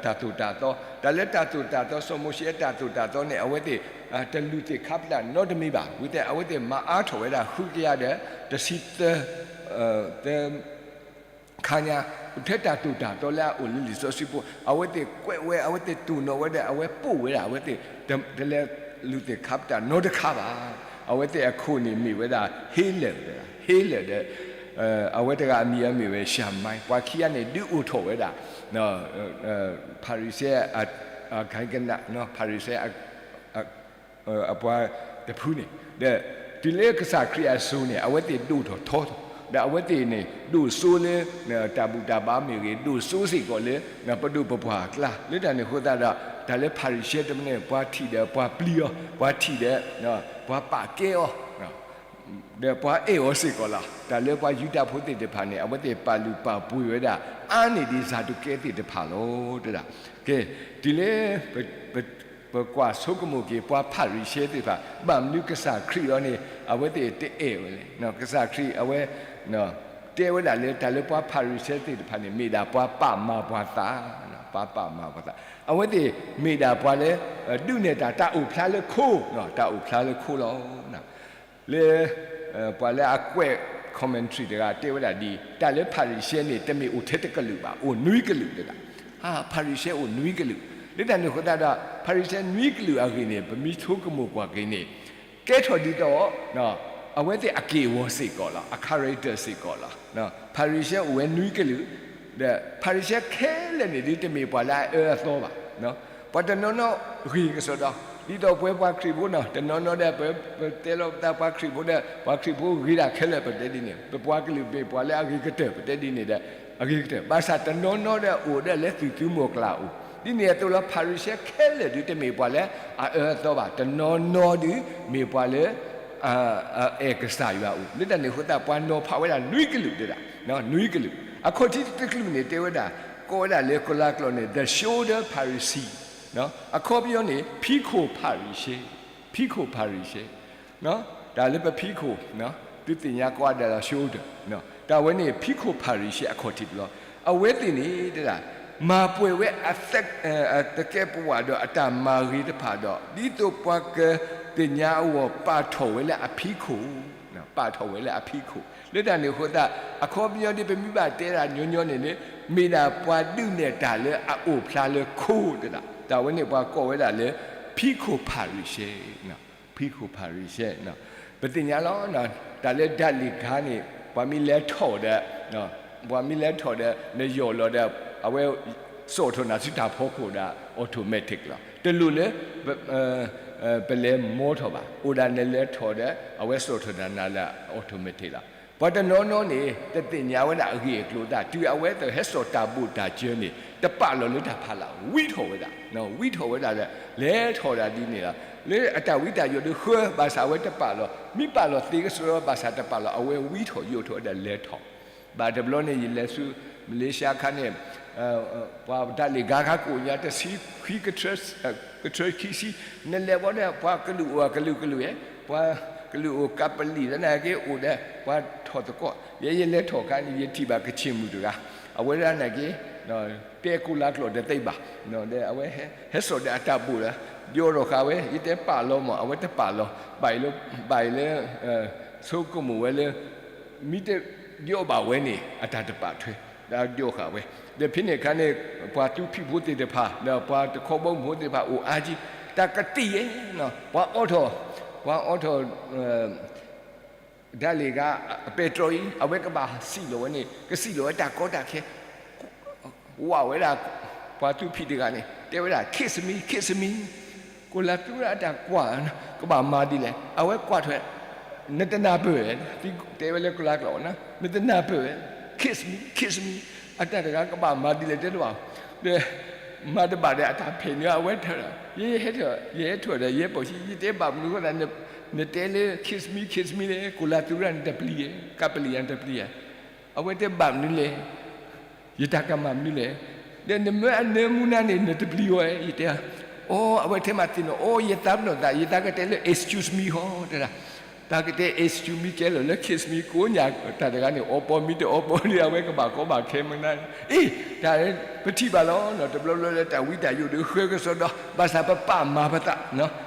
တၢ်သိၣ်တၢ်သီ, တၢ်လၢတၢ်သိၣ်တၢ်သီ စီၤမိၤၡ့အတၢ်သိၣ်တၢ်သီန့ၣ် အဝဲသ့ၣ် တလူၤသ့ၣ်ခါပတာ်နီတမံၤဘၣ်, ဝံၤတဲအဝဲသ့ၣ်မၤအါထီၣ်ဝဲဒၣ်ဃုကယၤဒီး တဆံသၢ သၢ ခါညါ, ထဲတၢ်သိၣ်တၢ်သီလၢအအိၣ်လၢလံာ်စီဆှံပူၤ အဝဲသ့ၣ်ကွဲးဝဲ အဝဲသ့ၣ်တိၢ်နီၣ်ဝဲဒီး အဝဲပိာ်ဝဲဒၣ် အဝဲသ့ၣ် တလဲၤလူၤသ့ၣ်ခါပတာ်နီတခါဘၣ်, အဝဲသ့ၣ်အခိၣ်န့ၣ်မ့ၢ်ဝဲဒၣ် ဟ့လၢာ်, ဟ့လၢာ်ဒီး အဝဲတဂၤအမံၤအမ့ၢ်ဝဲ �ၡၤမါ, ပှၤခံဂၤန့ၣ် ဒုးအိၣ်ထီၣ်ဝဲဒၣ် ဖၤရံၤၡဲ အဂၤကနၣ် ဖၤရံၤၡဲ အပှၤတဖုန့ၣ်, ဒီးတုၤလၢကစၢ်ခရံာ်အစိၤန့ၣ် အဝဲသ့ၣ်ဒိၣ်ထီၣ်ထီထီၣ်, ဒီးအဝဲသ့ၣ်န့ၣ် ဒိၣ်စိလၢ တၢ်ဘူၣ်တၢ်ဘါမ့ၢ်ဂ့ၤ, ဒိၣ်စိစ့ၢ်ကီးလၢ ပဒိၣ်ပပှၢ်အကျါ, လၢတၢ်န့ၣ်အဃိသတးဒီး တၢ်လၢဖၤရံၤၡဲတဖၣ်န့ၣ် ပှၤထံၣ်ဒီးပှၤပျံၤအီၤ, ပှၤထံၣ်ဒီး ပှၤပာ်ကဲအီၤ ဒီးပှၤအဲၣ်အီၤစ့ၢ်ကီးလီၤ. တၢ်လၢပှၤယူဒၤဖိသ့ၣ်တဖၣ်န့ၣ် အဝဲသ့ၣ်ပာ်လုၢ်ပာ်ပှ့ၤဝဲဒၣ် အါန့ၢ်ဒံးစၤဒူးကဲသ့ၣ်တဖၣ်လီၤ တဲဒၣ်. ကဲ, တုၤလၢ ပကွၢ်ဆိကမိၣ်က့ၤ ပှၤဖၤရံၤၡဲသ့ၣ်တဖၣ် ဘၣ်မနုၤကစၢ်ခရံာ်အီၤန့ၣ် အဝဲသ့ၣ်တအဲၣ်ဝဲလဲၣ်. ကစၢ်ခရံာ်အဝဲ တဲဝဲဒၣ်လၢ တၢ်လၢပှၤဖၤရံၤၡဲသ့ၣ်တဖၣ်န့ၣ် မ့ၢ်ဒၣ်ပှၤပာ်မၤပှၤသး, ပှၤပာ်မၤပှၤသး, အဝဲသ့ၣ်မ့ၢ်ဒၣ်ပှၤလၢ ဒုးနဲၣ်တၢ်တၢ်အိၣ်ဖျါလၢခိ, တၢ်အိၣ်ဖျါလၢခိလီၤ. လၢ ပှၤလၢအကွဲး commentary တဂၤတဲဝဲဒၣ်ဒ်အံၤ, တၢ်လၢဖၤရံၤၡဲန့ၣ် တမ့ၢ်အိၣ်ထဲတကလုာ်ဘၣ်, အိၣ်နွံကလုာ်တဲဒၣ်. ဖၤရံၤၡဲအိၣ်နွံကလုာ်, လၢတၢ်န့ၣ်အဃိသတးဒီး ဖၤရံၤၡဲနွံကလုာ်အဂ့ၢ်န့ၣ် ပမ့ၢ်ဆိကမိၣ်ကွၢ်က့ၤန့ၣ် ကဲထီၣ်ဒ်သိး အဝဲသ့ၣ်အက့ၢ်အဂီၤစ့ၢ်ကီးလီၤ, အ character စ့ၢ်ကီးလီၤ. ဖၤရံၤၡဲအိၣ်ဝဲနွံကလုာ်, ဒီးဖၤရံၤၡဲခဲလၢာ်န့ၣ်ဒ်တမ့ၢ်ပှၤလၢအအၢအသီဘၣ်. ပှၤတနီၤနီၤဂ့ၤကစီဒီ, ဒ်သိးပဝဲပှၤခရံာ်ဖိနီၤ, တနီၤနီၤဒီး ပတဲလီၤပသးပှၤခရံာ်ဖိဒီး ပှၤခရံာ်ဖိဂ့ၤဒၣ်ခဲလၢာ် ပတဲဒ်န့ၣ်, ပပှၤကလုာ်မ့ၢ်ပှၤလၢအဂ့ၤကတၢၢ် ပတဲဒ်န့ၣ်ဒီး အဂ့ၤကတၢၢ်, ဘၣ်ဆၣ်တနီၤနီၤဒီးအိၣ်ဒီးလၢသုးသုးမိၢ်ကျၢ်အိၣ်, ဒ်န့ၣ်အသိးလီၤ ဖၤရံၤၡဲခဲလၢာ်ဒ်တမ့ၢ်ပှၤလၢအအၢအသီဘၣ်, တနီၤနီၤဒ်မ့ၢ်ပှၤလၢ အဲၣ်ကစၢ်ယွၤအိၣ်, လၢတၢ်န့ၣ်အဃိသတး ပှၤနီၤဖးဝဲဒၣ်နွံကလုာ်တဲဒၣ်, နွံကလုာ်, အခီၣ်ထံးတကလုာ်န့ၣ် တဲဝဲဒၣ်, ကိးဝဲဒၣ်လၢကလၤကျိာ်န့ၣ် the shoulder Pharisee, အခီပညီန့ၣ် ဖံးခိၣ်ဖၤရံၤၡဲ, ဖံးခိၣ်ဖၤရံၤၡဲ, တၢ်လၢပဖံးခိၣ်, သုသ့ၣ်ညါကိးဂၤဒဲးလီၤ shoulder, တၢ်ဝဲန့ၣ် ဖံးခိၣ်ဖၤရံၤၡဲအခီၣ်ထံးတဘျီ, အဝဲသ့ၣ်န့ၣ်တဲဒၣ် မၤပှဲၤဝဲအသ တကဲပဝးဒီးအတၢ်မၤဂ့ၤတဖၣ်ဒီး ဒ်သိးပှၤကသ့ၣ်ညါအဂီၢ် ပာ်ထီၣ်ဝဲလၢအဖံးခိၣ်, ပာ်ထီၣ်ဝဲလၢအဖံးခိၣ်, လၢတၢ်န့ၣ်အဃိသတး အခီပညီဒ်ပမ့ၢ်ဘၣ်တဲဒၣ်ညီညီန့ၣ်န့ၣ် မ့ၢ်ဒၣ်ပှၤဒုးနဲၣ်တၢ်လၢအအိၣ်ဖျါလၢခိတဲဒၣ်, တၢ်ဝဲန့ၣ်ပှၤကိးဝဲဒၣ်လၢ ဖံးခိၣ်ဖၤရံၤၡဲ, ဖံးခိၣ်ဖၤရံၤၡဲ, ပသ့ၣ်ညါလီၤ, တၢ်လၢဒၣ်လံၣ်ခါန့ၣ် ပှၤမ့ၢ်လဲၤထီၣ်ဒီး ပှၤမ့ၢ်လဲၤထီၣ်ဒီး နယီၢ်လီၤဒီး အဝဲစိာ်ထီၣ်နၤဆူတၢ်ဖီခိၣ်ဒီး automatic လီၤ. တလိၣ်လၢ ပလဲၤမီထီၣ်ဘၣ်. အိၣ်ဒၣ်နလဲၤထီၣ်ဒီး အဝဲစိာ်ထီၣ်နၤလၢ automatic လီၤ. ပှၤတနီၤနီၤန့ၣ် တသ့ၣ်ညါဝဲဒၣ်အဂ့ၢ်အကျိၤသတး တုၤအဝဲသ့ၣ်ဟဲစိာ်တၢ်ဘိၣ်တၢ်စၢၤန့ၣ် တပာ်လီၤလၢတၢ်ဖးလၢ် ဝံထီၣ်ဝဲဒၣ်, ဝံထီၣ်ဝဲဒၣ်ဒီး လဲၤထီၣ်ဒၣ်ဒ်န့ၣ်လီၤ. လၢအတၢ်ဝံတၢ်ယိးဒီးဃၢဘၣ်ဆၣ်အဝဲတပာ်လီၤ, မ့ၢ်ပာ်လီၤသ့ကစီဒီဘၣ်ဆၣ်တပာ်လီၤ, အဝဲဝံထီၣ်ယိးထီၣ်ဝဲဒၣ်လဲၤထီၣ်, ဘၣ်တဘျီန့ၣ် ယလဲၤဆူ Malaysia အခါန့ၣ်, ပှၤဒၣ်လံၣ်ဂၤခါကိးညါ တဆံခွံ ကထၢခံဆံ, နလဲၤဘီဒီး ပှၤကလုာ်အိၣ်အကလုာ်ကလုာ်ဧဲ, ပှၤကလုာ်အိၣ်ကပလံၣ်သနာ်က့ အိၣ်ဒီးပှၤထီၣ်သကိး, ယဲယလဲၤထီၣ်အခါန့ၣ် ယထံၣ်ဘၣ်ကဆ့ၣ်မုၣ်တဂၤ, အဝဲဒၣ်နာ်က့ တဲကိးလါကျိာ်တသ့ဘၣ်, ဒီးအဝဲဟဲစိာ်ဒီးအတၢ်ဘိၣ်ဒီး, ဒိးထီၣ်ဃာ်ဝဲ, ယတဲပာ်လီၤမး အဝဲတပာ်လီၤ, ဘၣ်အံၤလၢ, ဘၣ်အံၤလၢ, ဆိကမိၣ်ဝဲလၢ မ့ၢ်တဒိးဘၣ်ဝဲန့ၣ် အတၢ်တပာ်ထွဲ, ဒိးဃာ်ဝဲ, ဒီးဖဲန့ၣ်အခါန့ၣ် ပှၤသူဖံးဖိသ့ၣ်တဖၣ် ဒီးပှၤတခီဘီမုၢ်ဖိသ့ၣ်တဖၣ်အိၣ်အါကံ, တၢ်ကတံၢ်ယဲ, ပှၤအိးထီၣ်, ပှၤအိးထီၣ် ဒၣ်လံၣ်ဂၤ အပဲတြီအံၤ အဝဲကဘၣ်စံၣ်လီၤဝဲန့ၣ် ကစံၣ်လီၤဝဲတၢ်ကီတၢ်ခဲ, ဝးဝဲဒၣ်, ပှၤသူဖံးတဂၤန့ၣ် တဲဝဲဒၣ် kiss me, kiss me, ကိးလါသူရၣ်အတၢ်ကွၢ်, ကဘၣ်မၤဒ်လဲၣ် အဝဲကွၢ်ထွဲ, နတနၢ်ပၢၢ်ဝဲ, တဲဝဲလၢကိးလါကျိာ်, နတနၢ်ပၢၢ်ဝဲ, kiss me, kiss me, အတၢ်တဂၤကဘၣ်မၤဒ်လဲၣ်တဲတဘၣ်, ဒီး မၤတဘၣ်ဒီးအတၢ်ဖဲးန့ၢ်အဝဲထၢၣ်ဒီး ယဟဲထီၣ်, ယဟဲထီၣ်ဒီး ယဲပိာ်ဆံ ယတဲဘၣ်မနုၤအဃိသတး နတဲလၢ kiss me, kiss me န့ၣ် ကိးလါသူရၣ်န့ၣ်တပျံၤဧါ, ကပလံၣ်ယၤတပျံၤဧါ, အဝဲတဲဘၣ်မနုၤလဲၣ်, ယတၢ်ကမၣ်မနုၤလဲၣ်, ဒီးနမၢအနၢမူနၤန့ၣ် နတပျံၤဝဲ, ယတဲ, အိ အဝဲထဲမၤသ့ၣ်နီၣ်, အိ ယသးပနီၣ်သး ယသးကတဲလၢ excuse me ဟီ တဲဒၣ်, တၢ်ကတဲ excuse me ကဲလီၤလၢ kiss me ကိးညါ, တၢ်တဂၤန့ၣ် အီပီမ့ၢ်တအီပီလံ အဝဲကဘၣ်ကီဘၣ်ခဲမနုၤ, အ့ တၢ်ပထံၣ်ဘၣ်လီၤ, တဘျီဘျီလၢတၢ်ဝံတၢ်ယိးဒီးဃၢကစီဒီ ဘၣ်ဆၣ်ပပာ်မၤပသး,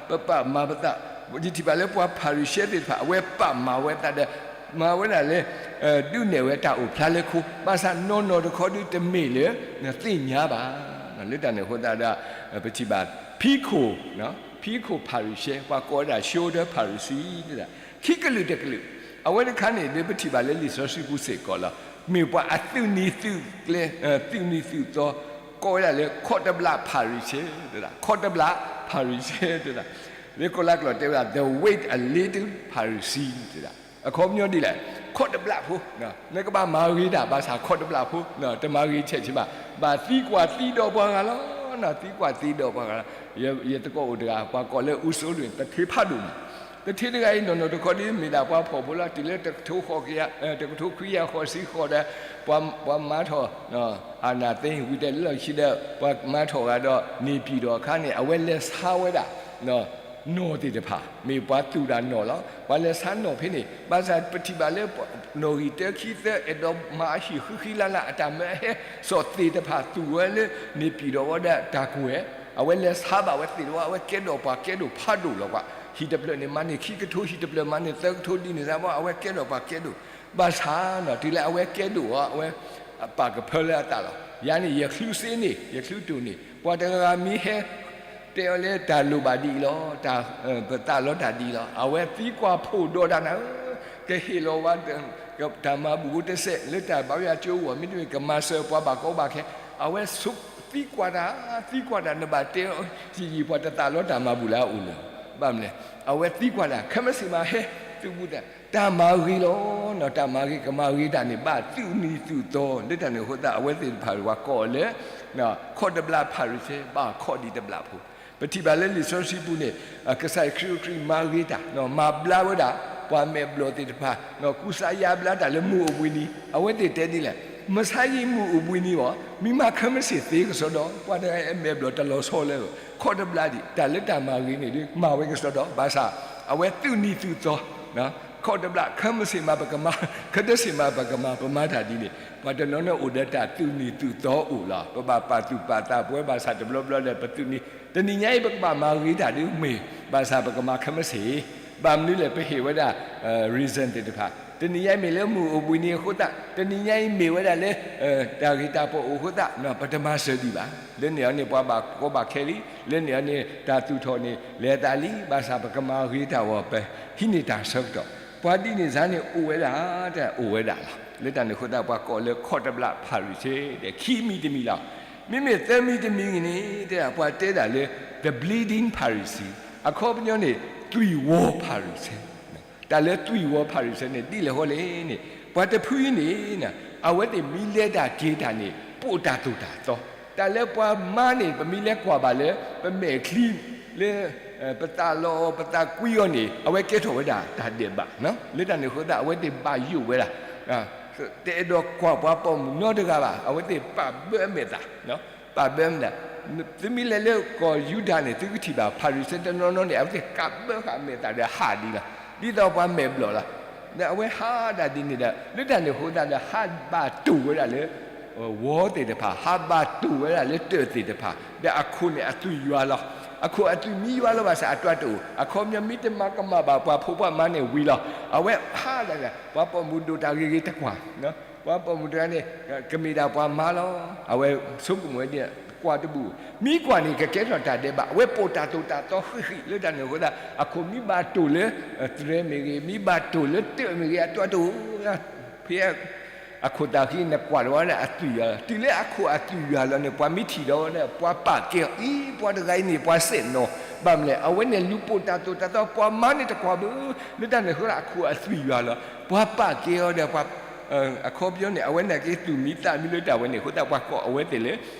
ပပာ်မၤပသး, ယထံၣ်ဘၣ်လၢပှၤဖၤရံၤၡဲသ့ၣ်တဖၣ် အဝဲပာ်မၤဝဲသးဒီး မၤဝဲဒၣ်လၢ ဒုးနဲၣ်ဝဲတၢ်အိၣ်ဖျါလၢခိ, ဘၣ်ဆၣ်နီၢ်နီၢ်တခီဒုးတမ့ၢ်လၢ နသ့ၣ်ညါဘၣ်, လၢတၢ်န့ၣ်အဃိသတးဒီး ပထံၣ်ဘၣ် ဖံခိၣ်, ဖံခိၣ်ဖၤရံၤၡဲ ပှၤကိးဝဲဒၣ် ရှေးဒၢ ဖၤရံၤၡဲ ခံကလုာ်တကလုာ်, အဝဲတခါန့ၣ် လၢပထံၣ်ဘၣ်လၢလံာ်စီဆှံပူၤစ့ၢ်ကီးလီၤ, မ့ၢ်ပှၤအသုးနံၤသုးကျဲ, သုးနံၤသုးသီ, ကိးဝဲဒၣ်လၢ ခီၣ်တဘျးဖၤရံၤၡဲ, ခီၣ်တဘျးဖၤရံၤၡဲတဲဒၣ်, လၢကိးလါကျိာ်တဲဝဲဒၣ် the weight a little ဖၤရံၤၡဲတဲဒၣ်, အခီပညီဒ်လဲၣ်, ခီၣ်တဘျးဖိ, နကဘၣ်မၤဂ့ၤတၢ်ဘၣ်ဆၣ်ခီၣ်တဘျးဖိ, တမၤဂ့ၤဆဲးဆဲးဘၣ်, ဘၣ်သံကွၢ်သံဒိးပှၤဂၤလီၤ, သံကွၢ်သံဒိးပှၤဂၤလီၤ, ယသကိးအိၣ်တဂၤ ပှၤကိးလၢအူစိဒိၣ်န့ၣ် တထ့ဖးဒိၣ်မး, တထ့တဂၤအံၤ နီၢ်နီၢ်တခီဒ်မ့ၢ်ဒၣ်ပှၤဖှီၣ်ဖိလီၤ, တုၤလၢတကထိဃိးကယၤ, တကထိခွံကယၤဃိးဆံဃိးဒီး ပှၤမၤထီၣ် အာဏာသိမ်း ဝံၤတဲလၢလီၢ်ခံဒီး ပှၤမၤထီၣ်ဂၤဒီး နေပြည်တော် အခါန့ၣ် အဝဲလဲၤဆါဝဲဒၣ် နီၢ်သ့ၣ်တဖၣ် မ့ၢ်ပှၤသူၣ်တၢ်နီၢ်လီၤ. ပှၤလဲၤဆါနီၢ်ဖဲန့ၣ် ဘၣ်ဆၣ်ပထံၣ်ဘၣ်လၢ နီၣ်ဂံၢ်တၢခံသၢ အဲၣ်ဒိးမၤအဟံၣ်ဃံဃံလၤလၤ အတၢ်မၢအဟဲ စီၤသ့ၣ်တဖၣ်သူၣ်ဝဲလၢ နေပြည်တော် ဝဲဒၣ်တၢ်ကွဲၤ, အဝဲလဲၤဆါဘၣ်ဝဲသ့ၣ်တဖၣ် အဝဲကဲဒိၣ်ပှၤကဲဒိၣ်ဖးဒိၣ်လီၤကွၢ်, ဟံၣ်တဖျၢၣ်န့ၣ် မၤန့ၢ်ခံကထိ ဟံၣ်တဖျၢၣ်မၤန့ၢ်သၢကထိဒ်န့ၣ်သးဘၣ် အဝဲကဲဒိၣ်ပှၤကဲဒိၣ်, ဘၣ်ဆၣ်နီၢ် တုၤလၢအဝဲကဲဒိၣ်အီၤ အဝဲ အပာ်ကဖၢလၢအသးလီၤ. ယၤန့ၣ် ယချုးစ့န့ၣ် ယချုးတိၢ်န့ၣ် ပှၤတဂၤဂၤမ့ၢ်ဟဲ တဲအီၤလၢတၢ်လိၣ်ဘၣ်ဒ်အံၤလီၤ, တၢ်ပသးလီတၢ်ဒ်အံၤလီၤ, အဝဲသံကွၢ်ဖှိၣ်ဒီးတၢ်နၤဧၢ, ကဟ့ၣ်လီၤဝဲ တၢ်မၤဘူၣ်အိၣ်တစဲး လၢတၢ်ဘါယွၤကၠိအဂီၢ် မ့တမ့ၢ်ကမၤစၢၤပှၤဘၣ်ကီဘၣ်ခဲ, အဝဲသံကွၢ်တၢ်, သံကွၢ်တၢ် နဘၣ်တဲအီၤ ယံာ်ယံာ် ပှၤတသးလီတၢ်မၤဘူၣ်လၢအအိၣ်လၢၤ, ဘၣ်မနုၤလဲၣ်, အဝဲသံကွၢ်တၢ် ခဲမုၢ်ဆ့ၣ်မးဟဲ သုးဘူးသး တၢ်မၤဂ့ၤလီၤ, တၢ်မၤဂ့ၤ ကမၤဂ့ၤတၢ်န့ၣ် ဘၣ်သုးနံၤသုးသီ လၢတၢ်န့ၣ်အဃိသတး အဝဲသ့ၣ်တဖၣ်ပှၤကိးအီၤလၢ ခီၣ်တဘျးဖၤရံၤၡဲ ဘၣ်ခီၣ်ဒံးတဘျးဖိ, ပထံၣ်ဘၣ်လၢလံာ်စီဆှံပူၤန့ၣ် ကစၢ်ယ့ၣ်ၡူးခရံာ်မၤဂ့ၤတၢ်, မၤဘျါဝဲဒၣ် ပှၤမဲာ်ဘျီၣ်သ့ၣ်တဖၣ်, ကူစါယါဘျါတၢ်လၢမုၢ်အိၣ်ဘှံးနံၤ, အဝဲသ့ၣ်တဲဒ်လဲၣ်, မဆါယံာ်မုၢ်အိၣ်ဘှံးနံၤဘၣ်, မ့ၢ်မးခဲမုၢ်ဆ့ၣ်သ့ကစီဒီ ပှၤတဂၤအမဲာ်ဘျီၣ်တလီၤဆီလၢၤ, ခီၣ်တဘျးဒံး တၢ်လၢတၢ်မၤဂ့ၤန့ၣ်ဒ် မၤဝဲကစီဒီ ဘၣ်ဆၣ် အဝဲသုးနံၤသုးသီ ခီၣ်တဘျး ခဲမုၢ်ဆ့ၣ်မးပကမၤ ခဲတဆ့ၣ်မးပကမၤ ပမၤတၢ်ဒ်န့ၣ် ပှၤတနီၤနီၤအိၣ်ဒီးတၢ်သုးနံၤသုးသီအိၣ်လီၤ. ပဘၣ်ပာ်သူၣ်ပာ်သးပဝဲဘၣ်ဆၣ်တဘျီဘျီဒီး ပသုးနံၤ တနံၤညါအံၤ ပကဘၣ်မၤဂ့ၤတၢ်ဒ်မ့ၢ် ဘၣ်ဆၣ်ပကမၤခဲမုၢ်ဆ့ၣ်, ဘၣ်မနုၤလဲၣ် ပဟ့ၣ်ဝဲဒၣ် reason သ့ၣ်တဖၣ် တနံၤညါအံၤမ့ၢ်လၢမုၢ်အိၣ်ဘှံးနံၤအဃိသတး, တနံၤညါအံၤမ့ၢ်ဝဲဒၣ်လၢ တၢ်ဂ့ၤတၢ်ပိာ်အိၣ်အဃိသတး ပတမၤစၢၤဒံးဘၣ်. လၢန့ၣ်အီၤန့ၣ် ပှၤဘၣ်ကီဘၣ်ခဲလံ, လၢန့ၣ်အီၤန့ၣ် တၢ်သူၣ်ထီၣ်န့ၣ် လဲၤသးလံ, ဘၣ်ဆၣ်ပကမၤဂ့ၤတၢ်အဂီၢ် ပဟံးန့ၢ်တၢ်ဆၢကတီၢ်, ပှၤဒ်န့ၣ်စ့ၢ်န့ၣ် အိၣ်ဝဲဒၣ်, တၢ်အိၣ်ဝဲဒၣ်လီၤ. လၢတၢ်န့ၣ်အဃိသတး ပှၤကိးလၢခီၣ်တဘျးဖၤရံၤၡဲ ဒီးခံမံၤတမံၤလီၤ. မ့မ့ၢ်သၢမံၤတမံၤဂ့ၤန့ၣ် တဲဒၣ် ပှၤတဲဒၣ်လၢ the bleeding Pharisee အခီပညီန့ၣ် သွံၣ်ဝီၤဖၤရံၤၡဲ တၢ်လၢသွံၣ်ဝီၤဖၤရံၤၡဲန့ၣ် ဒ်လဲၣ်ဃီလဲၣ်န့ၣ်, ပှၤတဖုအံၤန့ၣ် အဝဲသ့ၣ်မ့ၢ်လဲၤတၢ်က့ၤတၢ်န့ၣ် ပိာ်တၢ်သိၣ်တၢ်သီ, တၢ်လၢပှၤမါန့ၣ် ပမ့ၢ်လဲၤကွၢ်ဘၣ်လၢ ပမဲာ်ချံ လၢ ပသးလီအီၤ ပသးကွံအီၤန့ၣ် အဝဲကဲထီၣ်ဝဲဒၣ်တၢ်ဒဲးဘး, လၢတၢ်န့ၣ်အဃိသတး အဝဲသ့ၣ်ဘၣ်ယိၣ်ဝဲဒၣ်, တအဲၣ်ဒိးကွၢ်ပှၤပိာ်မုၣ်နီတဂၤဘၣ်, အဝဲသ့ၣ်ပာ်ဘၢအမဲာ်သၣ်, ပာ်ဘၢအမဲာ်သၣ်, သုမ့ၢ်လဲၤလၢကီၢ်ယူဒၤန့ၣ် သုကထံၣ်ဘၣ် ဖၤရံၤၡဲတနီၤနီၤန့ၣ် အဝဲသ့ၣ်ကးဘၢဃာ်အမဲာ်သၣ်ဒီးဟးဒ်လီၤ, ဒ်သိးပှၤမဲာ်ဘျီၣ်လီၤ, ဒီးအဝဲဟးဒၣ်ဒ်န့ၣ်ဒီး လၢတၢ်န့ၣ်အဃိသတးဒီး ဟးဘၣ်တိၢ်ဝဲဒၣ်လၢ ဝီသ့ၣ်တဖၣ်, ဟးဘၣ်တိၢ်ဝဲဒၣ်လၢတၢၢ်သ့ၣ်တဖၣ်, ဒီးအခိၣ်န့ၣ်အသွံၣ်ယွၤလီၤ. အခိၣ်အသွံၣ်မ့ၢ်ယွၤလီၤဘၣ်ဆၣ် အတၢ်တအိၣ်, အခီပညီမ့ၢ်တမၤကမၣ်ဘၣ်ပှၤဖိပှၤမါန့ၣ်ဝံၤလီၤ. အဝဲဟးဒၣ်ဒီး ပှၤပိာ်မုၣ်ဒိၣ်တၢ်ဂ့ၤဂ့ၤတကွၢ်, ပှၤပိာ်မုၣ်တဂၤန့ၣ် ကမ့ၢ်ဒၣ်ပှၤမါလီၤ. အဝဲဆိကမိၣ်ဝဲဒ် ကွၢ်တဘူၣ်, မ့ၢ်ကွၢ်န့ၣ် ကကဲထီၣ်တၢ်ဒဲးဘး, အဝဲပိာ်တၢ်သိၣ်တၢ်သီဃံးဃံး လၢတၢ်န့ၣ်အဃိသတး အခိၣ်မ့ၢ်ဘၣ်တိၢ်လၢ သရဲမ့ၢ်ဂ့ၤ, မ့ၢ်ဘၣ်တိၢ်လၢတၢၢ်မ့ၢ်ဂ့ၤ အတၢ်တအိၣ်, ဖဲ အခိၣ်သၣ်ဃံး နကွၢ်ဒီးဝဲဒၣ်အသွံၣ်ယွၤလီၤ. တုၤလၢအခိၣ်အသွံၣ်ယွၤလီၤန့ၣ် ပှၤမ့ၢ်ထံၣ်ဒီးဝဲဒၣ် ပှၤပာ်ကဲအီၤ, အံၤ ပှၤတဂၤအံၤန့ၣ် ပှၤစဲၣ်နီၤ, ဘၣ်မနုၤလဲၣ်, အဝဲန့ၣ်လူၤပိာ်တၢ်သိၣ်တၢ်သီ ပှၤမါန့ၣ်တကွၢ်ဘၣ်, လၢတၢ်န့ၣ်အဃိသတး အခိၣ်အသွံၣ်ယွၤလီၤ. ပှၤပာ်ကဲအီၤဒီးပှၤ အခီပညီန့ၣ် အဝဲန့ၣ်က့ၤသူၣ်မံသးမံလၢတၢ်ဝဲန့ၣ်အဃိသတး ပှၤကိးအဝဲသ့ၣ်လၢ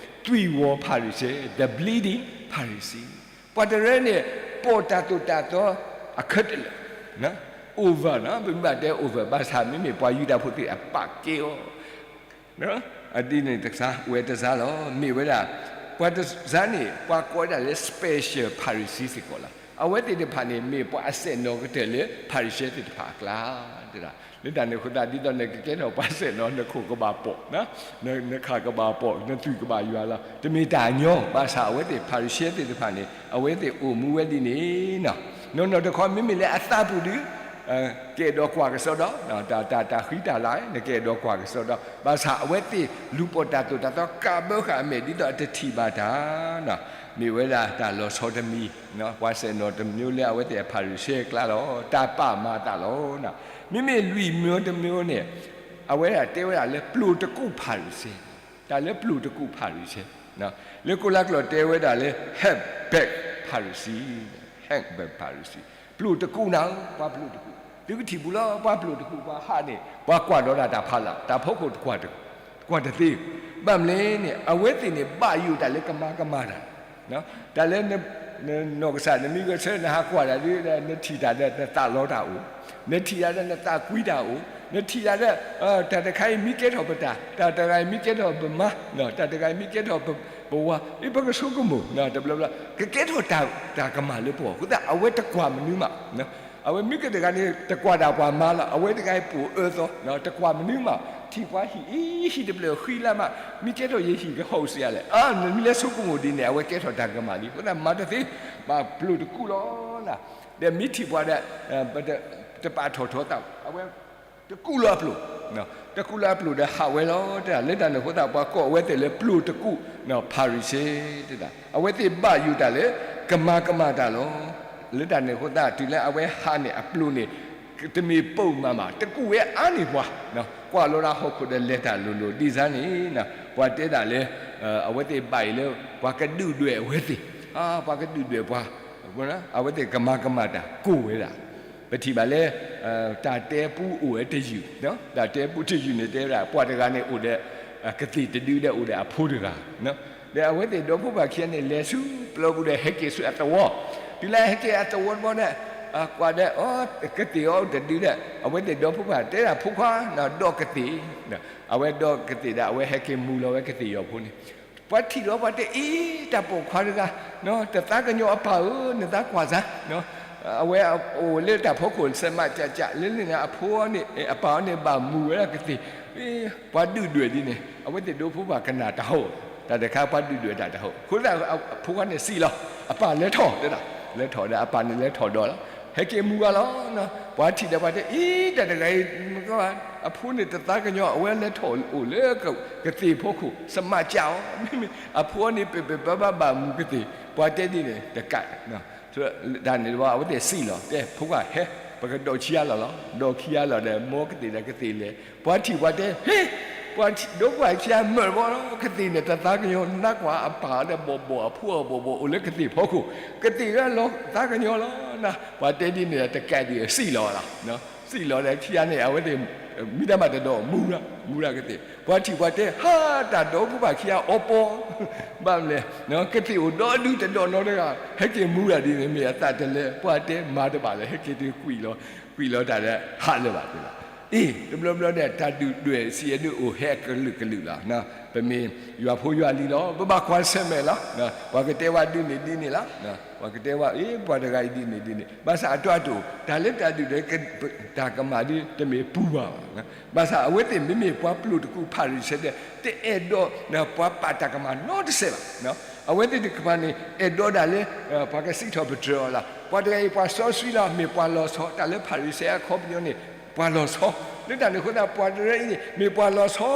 သွံၣ်ဝီၤဖၤရံၤၡဲ, the bleeding Pharisee. ပှၤတရၢန့ၣ် ပိာ်တၢ်သိၣ်တၢ်သီ အခဲလၢာ် over နီၤ, ပမ့ၢ်ဘၣ်တဲ over ဘၣ်ဆၣ် မ့မ့ၢ်ပှၤယူဒၤဖိသ့ၣ်အပာ်ကဲအီၤ ဒ်န့ၣ်တကစၢ် ဝဲတစၢ်လီၤ. မ့ၢ်ဝဲဒၣ် ပှၤတစၢ်န့ၣ် ပှၤကိးဝဲဒၣ်လၢ special Pharisee စ့ၢ်ကီးလီၤ. အဝဲသ့ၣ်တဖၣ်န့ၣ် မ့ၢ်ပှၤအစဲၣ်နီၤကတၢၢ်လၢ ဖၤရံၤၡဲသ့ၣ်တဖၣ်အကျါ လၢတၢ်န့ၣ်အဃိသတး ဒ်သိးနကကဲထီၣ်ပှၤစဲၣ်နီၤ နခိၣ်ကဘၣ်ပိာ်, နခၣ်ကဘၣ်ပိာ်, နသွံၣ်ကဘၣ်ယွၤလီၤ. တမ့ၢ်တၢ်ညီ, ဘၣ်ဆၣ်အဝဲသ့ၣ် ဖၤရံၤၡဲသ့ၣ်တဖၣ်န့ၣ် အဝဲသ့ၣ်အိၣ်မူဝဲဒ်န့ၣ် နီၢ်နီၢ်တခီ မ့မ့ၢ်လၢအသးပူၤဒီး ကအဲၣ်ဒိးကွၢ်ကစီဒီ, တၢ်တၢ်တၢ်ဃံတၢ်လၤ နကအဲၣ်ဒိးကွၢ်ကစီဒီ, ဘၣ်ဆၣ်အဝဲသ့ၣ်လူၤပိာ်တၢ်သိၣ်တၢ်သီ ကးဘၢဃာ်အမဲာ် ဒ်သိးအတထံၣ်ဘၣ်တၢ် မ့ၢ်ဝဲဒၣ်တၢ်လီၤဆီတမံၤ, ပှၤစဲၣ်နီၤတမျိုးလၢအဝဲသ့ၣ်အဖၤရံၤၡဲအကျါလီၤ. တၢ်ပာ်မၤအသးလီၤ. မ့မ့ၢ်လွံၢ်မျိုးတမျိုးန့ၣ် အဝဲဒၣ်တဲဝဲဒၣ်လၢပျိာ်တကူၣ်ဖၤရံၤၡဲ, တၢ်လၢပျိာ်တကူၣ်ဖၤရံၤၡဲ, လၢကိလါကျိာ်တဲဝဲဒၣ်လၢ half-baked Pharisee, half-baked Pharisee, ပျိာ်တကူၣ်နၤဧၢ, ပှၤပျိာ်တကူၣ်, သုကထံၣ်ပူၤလီၤ ပှၤပျိာ်တကူၣ် ပှၤဟးန့ၣ် ပှၤကွၢ်ဒီးဒၣ်တၢ်ဖးလၢ် တၢ်ဖီခိၣ်တကွၢ်တသ့, ဘၣ်မနုၤလဲၣ်န့ၣ် အဝဲသ့ၣ်န့ၣ် ဘၣ်ယိၣ်တၢ်လၢကမၤကမၣ်တၢ် တၢ်လၢ နီၢ်ကစၢ် နမ့ၢ်ဂဲၤဆၢ နဟးကွၢ်တၢ်ဒီး နထံၣ်တၢ်ဒီး နသးလီတၢ်အိၣ်, နထံၣ်တၢ်ဒီး နသးကွံတၢ်အိၣ်, နထံၣ်တၢ်ဒီး တၢ်တခါအံၤမ့ၢ်ကဲထီၣ်ပတၢ်, တၢ်တဂၤအံၤမ့ၢ်ကဲထီၣ်ပမါ, တၢ်တဂၤအံၤမ့ၢ်ကဲထီၣ်ပဝၤ, အ့ ပကဆိကမိၣ် တဘျီဘျီ ကကဲထီၣ်တၢ်ကမၣ်လၢပဂီၢ် အဃိသတး အဝဲတကွၢ်မနုၤမး အဝဲမ့ၢ်ကတဂၤန့ၣ် တကွၢ်ဒၣ်ပှၤမါလီၤ, အဝဲတဂၤအံၤပိာ်အၢသီ, တကွၢ်မနုၤမး, ထံၣ်ပှၤဟံၣ်အံၤ ဟံၣ်တဖျၢၣ်ဃံလၤမး, မ့ၢ်ကဲထီၣ်ယဟံၣ်ကဟီၣ်စံးယၤလဲၣ်, အါ နမ့ၢ်လဲၤဆိကမိၣ်ဒ်န့ၣ် အဝဲကဲထီၣ်တၢ်ကမၣ်လံ, အဃိသတးမၤတသ့, ဘၣ်ပျိာ်တကူၣ်လီၤနၤ, ဒီးမ့ၢ်ထံၣ်ပှၤဒီး တပာ်ထီၣ်ထီသး, အဝဲ တကူၣ်လီၤအပျိာ်, တကူၣ်လီၤအပျိာ်ဒီးဟးဝဲလီၤ, တၢ်လၢတၢ်န့ၣ်အဃိသတး ပှၤကိးအဝဲသ့ၣ်လၢပျိာ်တကူၣ် ဖၤရံၤၡဲ, အဝဲသ့ၣ်ဘၣ်ယိၣ်တၢ်လၢ ကမၤကမၣ်တၢ်လီၤ, လၢတၢ်န့ၣ်အဃိသတး တုၤလၢအဝဲဟးန့ၣ်အပျိာ်န့ၣ် တမ့ၢ်ပိာ်မးမး တကူၣ်ဝဲအါန့ၢ်ပှၤ, ကွၢ်လီၤဒၣ်ဟီၣ်ခိၣ်ဒီးလဲၤတၢ်လိၤလိၤ ဒ်န့ၣ် ပှၤတဲဒၣ်လၢ အဝဲသ့ၣ်ဘၣ်အံၤလၢ ပှၤကဒုၣ်ဒွဲၣ်အဝဲသ့ၣ်, ပှၤကဒုၣ်ဒွဲၣ်ပှၤ, အဝဲသ့ၣ်ကမၤကမၣ်တၢ်ကိၢ်ဝဲဒၣ်, ပထံၣ်ဘၣ်လၢ တၢ်တဲပူအိၣ်ဝဲတယုၢ်, တၢ်တဲပူတယုၢ်န့ၣ်တဲဝဲဒၣ် ပှၤတဂၤန့ၣ်အိၣ်ဒီး ကသ့ၣ်တဒုဒီးအိၣ်ဒီးအဖိတဂၤ, ဒီးအဝဲသ့ၣ်ဒီဖိပၢ်ခံဂၤန့ၣ် လဲၤဆူပျီပူၤဒီးဟဲက့ၤဆူအသဝီ, တုၤလၢဟဲက့ၤအသဝီတဘျီဒီး ကွၢ်ဒီး ကသ့ၣ်အီၤတဒုဒီး အဝဲသ့ၣ်ဒီဖိပၢ်တဲဒၣ်ဖိခွါ ဒီးကသ့ၣ်, အဝဲဒီးကသ့ၣ်ဒီး အဝဲဟဲက့ၤမူလီၤဝဲကသ့ၣ်ယီၤဖိန့ၣ်, ပှၤထံၣ်လီၤပှၤတဲအံၤ တၢ်ပိာ်ခွါတဂၤ, တသးကညီၤအပၢ်ဧၢ နသးကွၢ်စၢ်, အဝဲအိၣ်လၢတၢ်ဖီခိၣ်စဲးမးကးကး လၢန့ၣ်အဖိန့ၣ် အပၢ်အီၤန့ၣ်ဘၣ်မူဝဲဒၣ်ကသ့ၣ်, ပှၤဒုၣ်ဒွဲၣ်ဒ်န့ၣ် အဝဲသ့ၣ်ဒီဖိပၢ်ကနၣ်တၢ်ဟီၣ်, တၢ်တခါပှၤဒုၣ်ဒွဲၣ်တၢ်တဟီၣ်, အဃိသတး အဖိခွါန့ၣ်စံးလီၤ, အပၢ်လဲၤထီၣ်တဲဒၣ်, လဲၤထီၣ်ဒီးအပၢ်န့ၣ်လဲၤထီၣ်ဒီးလီၤ, ဟဲက့ၤမူဂၤလီၤ, ပှၤထံၣ်ဒီးပှၤတဲအံၤ တၢ်တဂၤအံၤ အဖိန့ၣ်တသးကညီၤ အဝဲလဲၤထီၣ်အိၣ်လၢကသ့ၣ်ဖီခိၣ် စးမးကးအီၤ, မ့မ့ၢ်အဖိန့ၣ် ပ့ၢ်ပ့ၢ်ဘၣ်ဘၣ်ဘၣ်မူကသ့ၣ်, ပှၤတဲဒ်န့ၣ် တကး တၢ်န့ၣ်တဘျီ အဝဲသ့ၣ်စံးလီၤ တဲ ဖိခွါဟဲ ပကဒိးခံဂၤလီၤလီၤ, ဒိးခံဂၤလီၤဒီး မ်ကသ့ၣ်ဒီးကသ့ၣ်လဲၤ, ပှၤထံၣ်ပှၤတဲ ဟ့ၣ်, ပှၤဒိးပှၤခံဂၤမၢၢ်တဘျီလီၤ, ကသ့ၣ်န့ၣ် တသးကညီၤ နကွၢ်အပၢ်ဒီးဘီၣ်ဘီၣ် အဖိအီၤဘီၣ်ဘီၣ် အိၣ်လၢကသ့ၣ်ဖီခိၣ်, ကသ့ၣ်လၢလီၤသးကညီၤလီၤ, ပှၤတဲဒ်န့ၣ် တကးဒံးစံးလီၤလီၤ, စံးလီၤဒီးခံဂၤန့ၣ် အဝဲသ့ၣ် မ့ၢ်တၢ်မၤတဒီး မူရၤ, မူရၤကသ့ၣ်, ပှၤထံၣ်ပှၤတဲ ဟါ, တၢ်ဒီဖိပၢ်ခံဂၤအီပီ, ဘၣ်မနုၤလဲၣ်, ကသ့ၣ်အိၣ်ဒီဒူၣ်တဒီးနီတဂၤ, ဟဲက့ၤမူရၤဒ်န့ၣ် မ့ၢ်အသးတလဲၤ, ပှၤတဲမၤတဘၣ်လၢၤ ဟဲက့ၤတကွံာ်လီၤ, ကွံာ်လီၤတၢ်ဒီး ဟးလၢၤဘၣ်သ့လီၤ. အ့ၣ်, တဘျီဘျီဒီး တၢ်ဒုၣ်ဒွဲၣ်စံးအဲၣ်ဒိးအိၣ်ဟဲအကလုာ်ကလုာ်လီၤ. ပမ့ၢ်ယွၤဖိယွၤလံၤလီၤ, ပဘၣ်ကွၢ်ဆၢၣ်မဲာ်လီၤ. ပှၤကတဲဝဲဒ်န့ၣ်ဒ်န့ၣ်လီၤ. ပှၤကတဲဝဲ အ့ၣ် ပှၤတဂၤအံၤဒ်န့ၣ်ဒ်န့ၣ်, ဘၣ်ဆၣ်အတီအတီၢ် တၢ်လၢတၢ်ဒုၣ်ဒွဲၣ် တၢ်ကမၣ်ဒ်တမ့ၢ်ပူၤဘၣ်. ဘၣ်ဆၣ်အဝဲသ့ၣ်မ့မ့ၢ်ပှၤပျိာ်တကူၣ်ဖၤရံၤၡဲဒီး တအဲၣ်ဒိးပှၤပာ်တၢ်ကမၣ်နီတစဲးဘၣ်. အဝဲသ့ၣ်တကပၤန့ၣ် အဲၣ်ဒိးဒၣ်လၢ ပှၤကစံးထီၣ်ပတြၢၤအီၤလီၤ. ပှၤတဂၤအံၤပှၤစီဆှံလီၤ, မ့ၢ်ပှၤလီၤဆီ, တၢ်လၢဖၤရံၤၡဲအခီပညီန့ၣ် ပှၤလီၤဆီ, လၢတၢ်န့ၣ်အဃိသတး ပှၤတဂၤအံၤန့ၣ် မ့ၢ်ပှၤလီၤဆီ,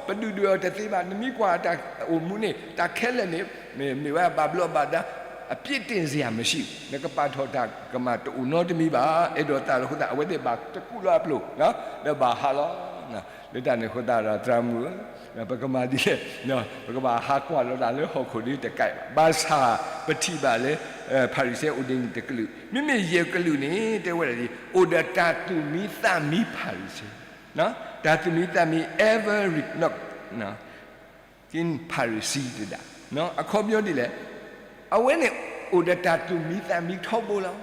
ပဒုၣ်ဒွဲၣ်အီၤတသ့ဘၣ်, နမ့ၢ်ကွၢ်တၢ်အိၣ်မူန့ၣ် တၢ်ခဲလၢာ်န့ၣ် မ့ၢ်ဝဲဘၣ်ဘျီးဘၣ်ဒါ, အပြစ်တင်စရာမရှိဘူး, နကပာ်ထီၣ်တၢ်ကမၣ်တအိၣ်နီတမံၤဘၣ်, အဲၣ်ဒိးသးလီၤအဃိသတး အဝဲသ့ၣ်ဘၣ်တကူးလီၤအပျိၢ် ဒီးဘၣ်ဟးလီၤ. လၢတၢ်န့ၣ်အဃိသတးဒီး သရၣ်မုၣ်ဧၢ, ပကမၤဒ်လဲၣ်, ပကဘၣ်ဟးကွၢ်လီၤတၢ်လၢဟီၣ်ခိၣ်ဒ်တကးဘၣ်. ဘၣ်ဆၣ်ပထံၣ်ဘၣ်လၢ ဖၤရံၤၡဲအိၣ်ဒ်န့ၣ်တကလုာ်, မ့မ့ၢ်ယဲၢ်ကလုာ်န့ၣ် တဲဝဲဒၣ်ဒ် အိၣ်ဒီးတၢ်သူၣ်မံသးမံဖၤရံၤၡဲ, တၢ်သူၣ်မံသးမံ every, no, ကင်းဖၤရံၤၡဲတဒၣ်, အခီပညီဒ်လဲၣ်, အဝဲန့ၣ်အိၣ်ဒီးတၢ်သူၣ်မံသးမံထီဘိလီၤ.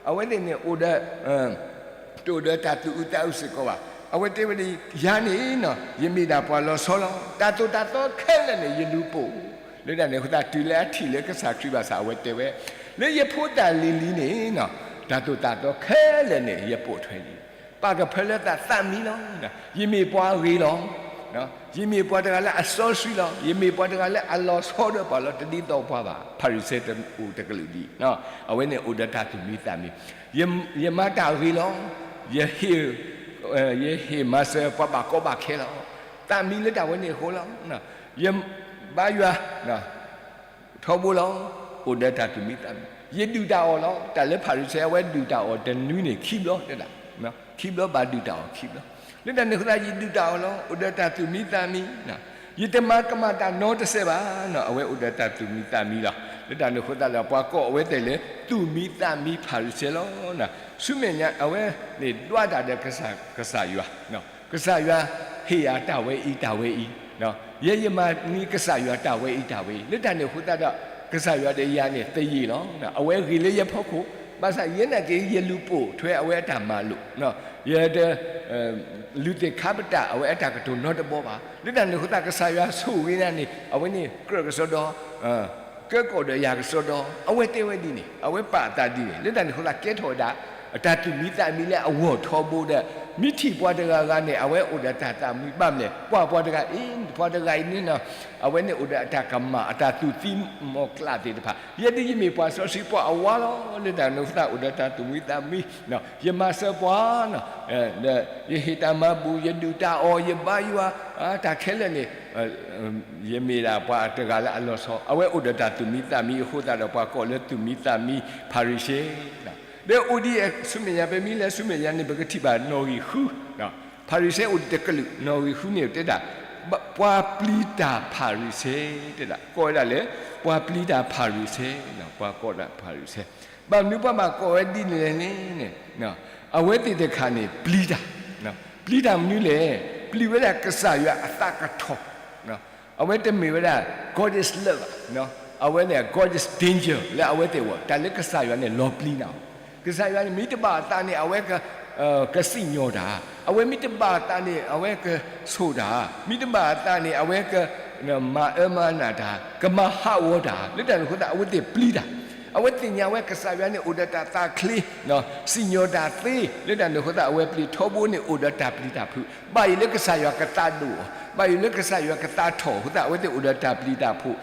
အဝဲသ့ၣ်န့ၣ်အိၣ်ဒီး တအိၣ်ဒီးတၢ်သူၣ်အုးသးအုးစ့ၢ်ကီးဘၣ်. အဝဲတဲဝဲဒ် ယၤန့ၣ် ယမ့ၢ်ဒၣ်ပှၤလီၤဆီလီၤ. တၢ်သိၣ်တၢ်သီခဲလၢာ်န့ၣ် ယလူၤပိာ်, လၢတၢ်န့ၣ်အဃိသတး တုၤလၢအထံၣ်လၢကစၢ်ခရံာ်ဘၣ်ဆၣ် အဝဲတဲဝဲ, လၢယဖိတၢ်လံၤလံၤန့ၣ် တၢ်သိၣ်တၢ်သီခဲလၢာ်န့ၣ် ယပိာ်ထွဲလံ. ပာ်ကဖၢလၢသးသးမံလီၤ. ယမ့ၢ်ပှၤဂ့ၤလီၤ. ယမ့ၢ်ပှၤတဂၤလၢအစီဆှံလီၤ. ယမ့ၢ်ပှၤတဂၤလၢအလီၤဆီဒီးပှၤလီၤ, တဒ်သိးပှၤဘၣ်. ဖၤရံၤၡဲအိၣ်တကလုာ်ဒ်အံၤ, အဝဲန့ၣ်အိၣ်ဒီးတၢ်သူၣ်မံသးမံ, ယမၤတၢ်ဂ့ၤလီၤ. ယဟ့ၣ်, ယဟ့ၣ်မၤစၢၤပှၤဘၣ်ကီဘၣ်ခဲလီၤ. သးမံလၢတၢ်ဝဲန့ၣ်အဃိလီၤ. ယဘါယွၤ ထီဘိလီၤ. အိၣ်ဒီးတၢ်သူၣ်မံသးမံ, ယဒုၣ်တၢ်အီၣ်လီၤ. တၢ်လၢဖၤရံၤၡဲအဝဲဒုၣ်တၢ်အီၣ်တနွံန့ၣ် ခံဘျီတဲဒၣ်, ခံဘျီဘၣ်ဒုၣ်တၢ်အီၣ်ခံဘျီ, လၢတၢ်န့ၣ်အဃိသတး ယဒုၣ်တၢ်အီၣ်လီၤ. အိၣ်ဒီးတၢ်သူၣ်မံသးမံ, ယတမၤကမၣ်တၢ်နီတစဲးဘၣ်, အဝဲအိၣ်ဒီးတၢ်သူၣ်မံသးမံလီၤ. လၢတၢ်န့ၣ်အဃိသတးဒီး ပှၤကိးအဝဲသ့ၣ်လၢ သူၣ်မံသးမံဖၤရံၤၡဲလီၤ. ဆူမဲာ်ညါအဝဲန့ၣ်ဒွးတၢ်ဒီးကစၢ်ယွၤ, ကစၢ်ယွၤဟ့ၣ်ယၤတၢ်ဝဲအံၤတၢ်ဝဲအံၤ, ယဲယမၤန့ၢ်ကစၢ်ယွၤတၢ်ဝဲအံၤတၢ်ဝဲအံၤ, လၢတၢ်န့ၣ်အဃိသတးဒီး ကစၢ်ယွၤဒီးယၤန့ၣ်သယံၤလီၤ. အဝဲဂ့ၤလၢယဖီခိၣ်, ဘၣ်ဆၣ်ယဲနာ်က့ၤ ယလူၤပိာ်ထွဲအဝဲအတၢ်မၤလိာ်, ယတ လူၤသ့ၣ်ခါပတာ်အဝဲအတၢ်ကတိၤနီတဘီဘၣ်. လၢတၢ်န့ၣ်အဃိသတး ကစၢ်ယွၤဆိၣ်ဂ့ၤနၤန့ၣ် အဝဲန့ၣ်ကြၢးကစီဒီ, ကဲကီၢ်ဒီးယၤကစီဒီ, အဝဲတဲဝဲဒ်န့ၣ်, အဝဲပာ်အသးဒ်န့ၣ်, လၢတၢ်န့ၣ်အဃိသတး ကဲထီၣ်ဝဲဒၣ် အတၢ်သူၣ်မံသးမံလၢအဂီၢ်ထီဘိဒီး မ့ၢ်ထံၣ်ပှၤတဂၤဂၤန့ၣ် အဝဲအိၣ်ဒီးတၢ်သးမံဘၣ်မနုၤလဲၣ်, ကွၢ်ပှၤတဂၤအံၤ, ပှၤတဂၤအံၤန့ၣ် အဝဲန့ၣ်အိၣ်ဒီးအတၢ်ကမၣ် အတၢ်သူၣ်သံမီၤကျၢ်သ့ၣ်တဖၣ်, ယဲဒ်ယမ့ၢ်ပှၤစီဆှံပှၤအဝါလီၤ. လၢတၢ်န့ၣ်အဃိသတး အိၣ်ဒီးတၢ်သူၣ်မံသးမံ, ယမၤစၢၤပှၤ, ယဟ့ၣ်တၢ်မၤဘူၣ်, ယဒုၣ်တၢ်အီၣ်, ယဘါယွၤ, တၢ်ခဲလၢာ်န့ၣ် ယမ့ၢ်ဒၣ်ပှၤတဂၤလၢအလီၤဆီ, အဝဲအိၣ်ဒီးတၢ်သူၣ်မံသးမံအဃိသတးဒီး ပှၤကိးလၢသူၣ်မံသးမံဖၤရံၤၡဲ, ဒီးအိၣ်ဒ်အံၤဆူမဲာ်ညါ ပမ့ၢ်လဲၤဆူမဲာ်ညါန့ၣ် ပကထံၣ်ဘၣ်နီၣ်ဂံၢ်ဃု, ဖၤရံၤၡဲအိၣ်တကလုာ်, နီၣ်ဂံၢ်ဃုန့ၣ်တဲဒၣ် ပှၤပျံၤတၢ်ဖၤရံၤၡဲ, တဲဒၣ် ကိးဝဲဒၣ်လၢ ပှၤပျံၤတၢ်ဖၤရံၤၡဲ, ပှၤကိးဒၣ်ဖၤရံၤၡဲ, ဘၣ်မနုၤပှၤဘၣ်ကိးဝဲဒ်န့ၣ်လဲၣ်န့ၣ်, အဝဲသ့ၣ်တခါန့ၣ် ပျံၤတၢ်, ပျံၤတၢ်မနုၤလဲၣ်, ပျံၤဝဲဒၣ်ကစၢ်ယွၤအသးကထီၣ်, အဝဲတမ့ၢ်ဝဲဒၣ် God is love ဘၣ်, အဝဲန့ၣ် God is danger လၢအဝဲသ့ၣ်အဂီၢ်, တၢ်လၢကစၢ်ယွၤန့ၣ် လီၤပျံၤနၤအီၤ, ကစၢ်ယွၤန့ၣ် မ့ၢ်တဘၣ်အသးန့ၣ် အဝဲ ကစံၣ်ညီၣ်တၢ်, အဝဲမ့ၢ်တဘၣ်အသးန့ၣ် အဝဲကဆိၣ်တၢ်, မ့ၢ်တဘၣ်အသးန့ၣ် အဝဲကမၤအၢမၤနးတၢ်, ကမၤဟးဂီၤတၢ်, လၢတၢ်န့ၣ်အဃိသတး အဝဲသ့ၣ်ပျံၤတၢ်, အဝဲသ့ၣ်ညါဝဲကစၢ်ယွၤန့ၣ် အိၣ်ဒီးတၢ်သးချ့, စံၣ်ညီၣ်တၢ်သ့, လၢတၢ်န့ၣ်အဃိသတး အဝဲပျံၤထီဘိန့ၣ် အိၣ်ဒီးတၢ်ပျံၤတၢ်ဖုး, ဘၣ်ယိၣ်လၢကစၢ်ယွၤကသးဒိၣ်အီၤ, ဘၣ်ယိၣ်လၢကစၢ်ယွၤကသးထီၣ်အဃိသတး အဝဲသ့ၣ်အိၣ်ဒီးတၢ်ပျံၤတၢ်ဖုး,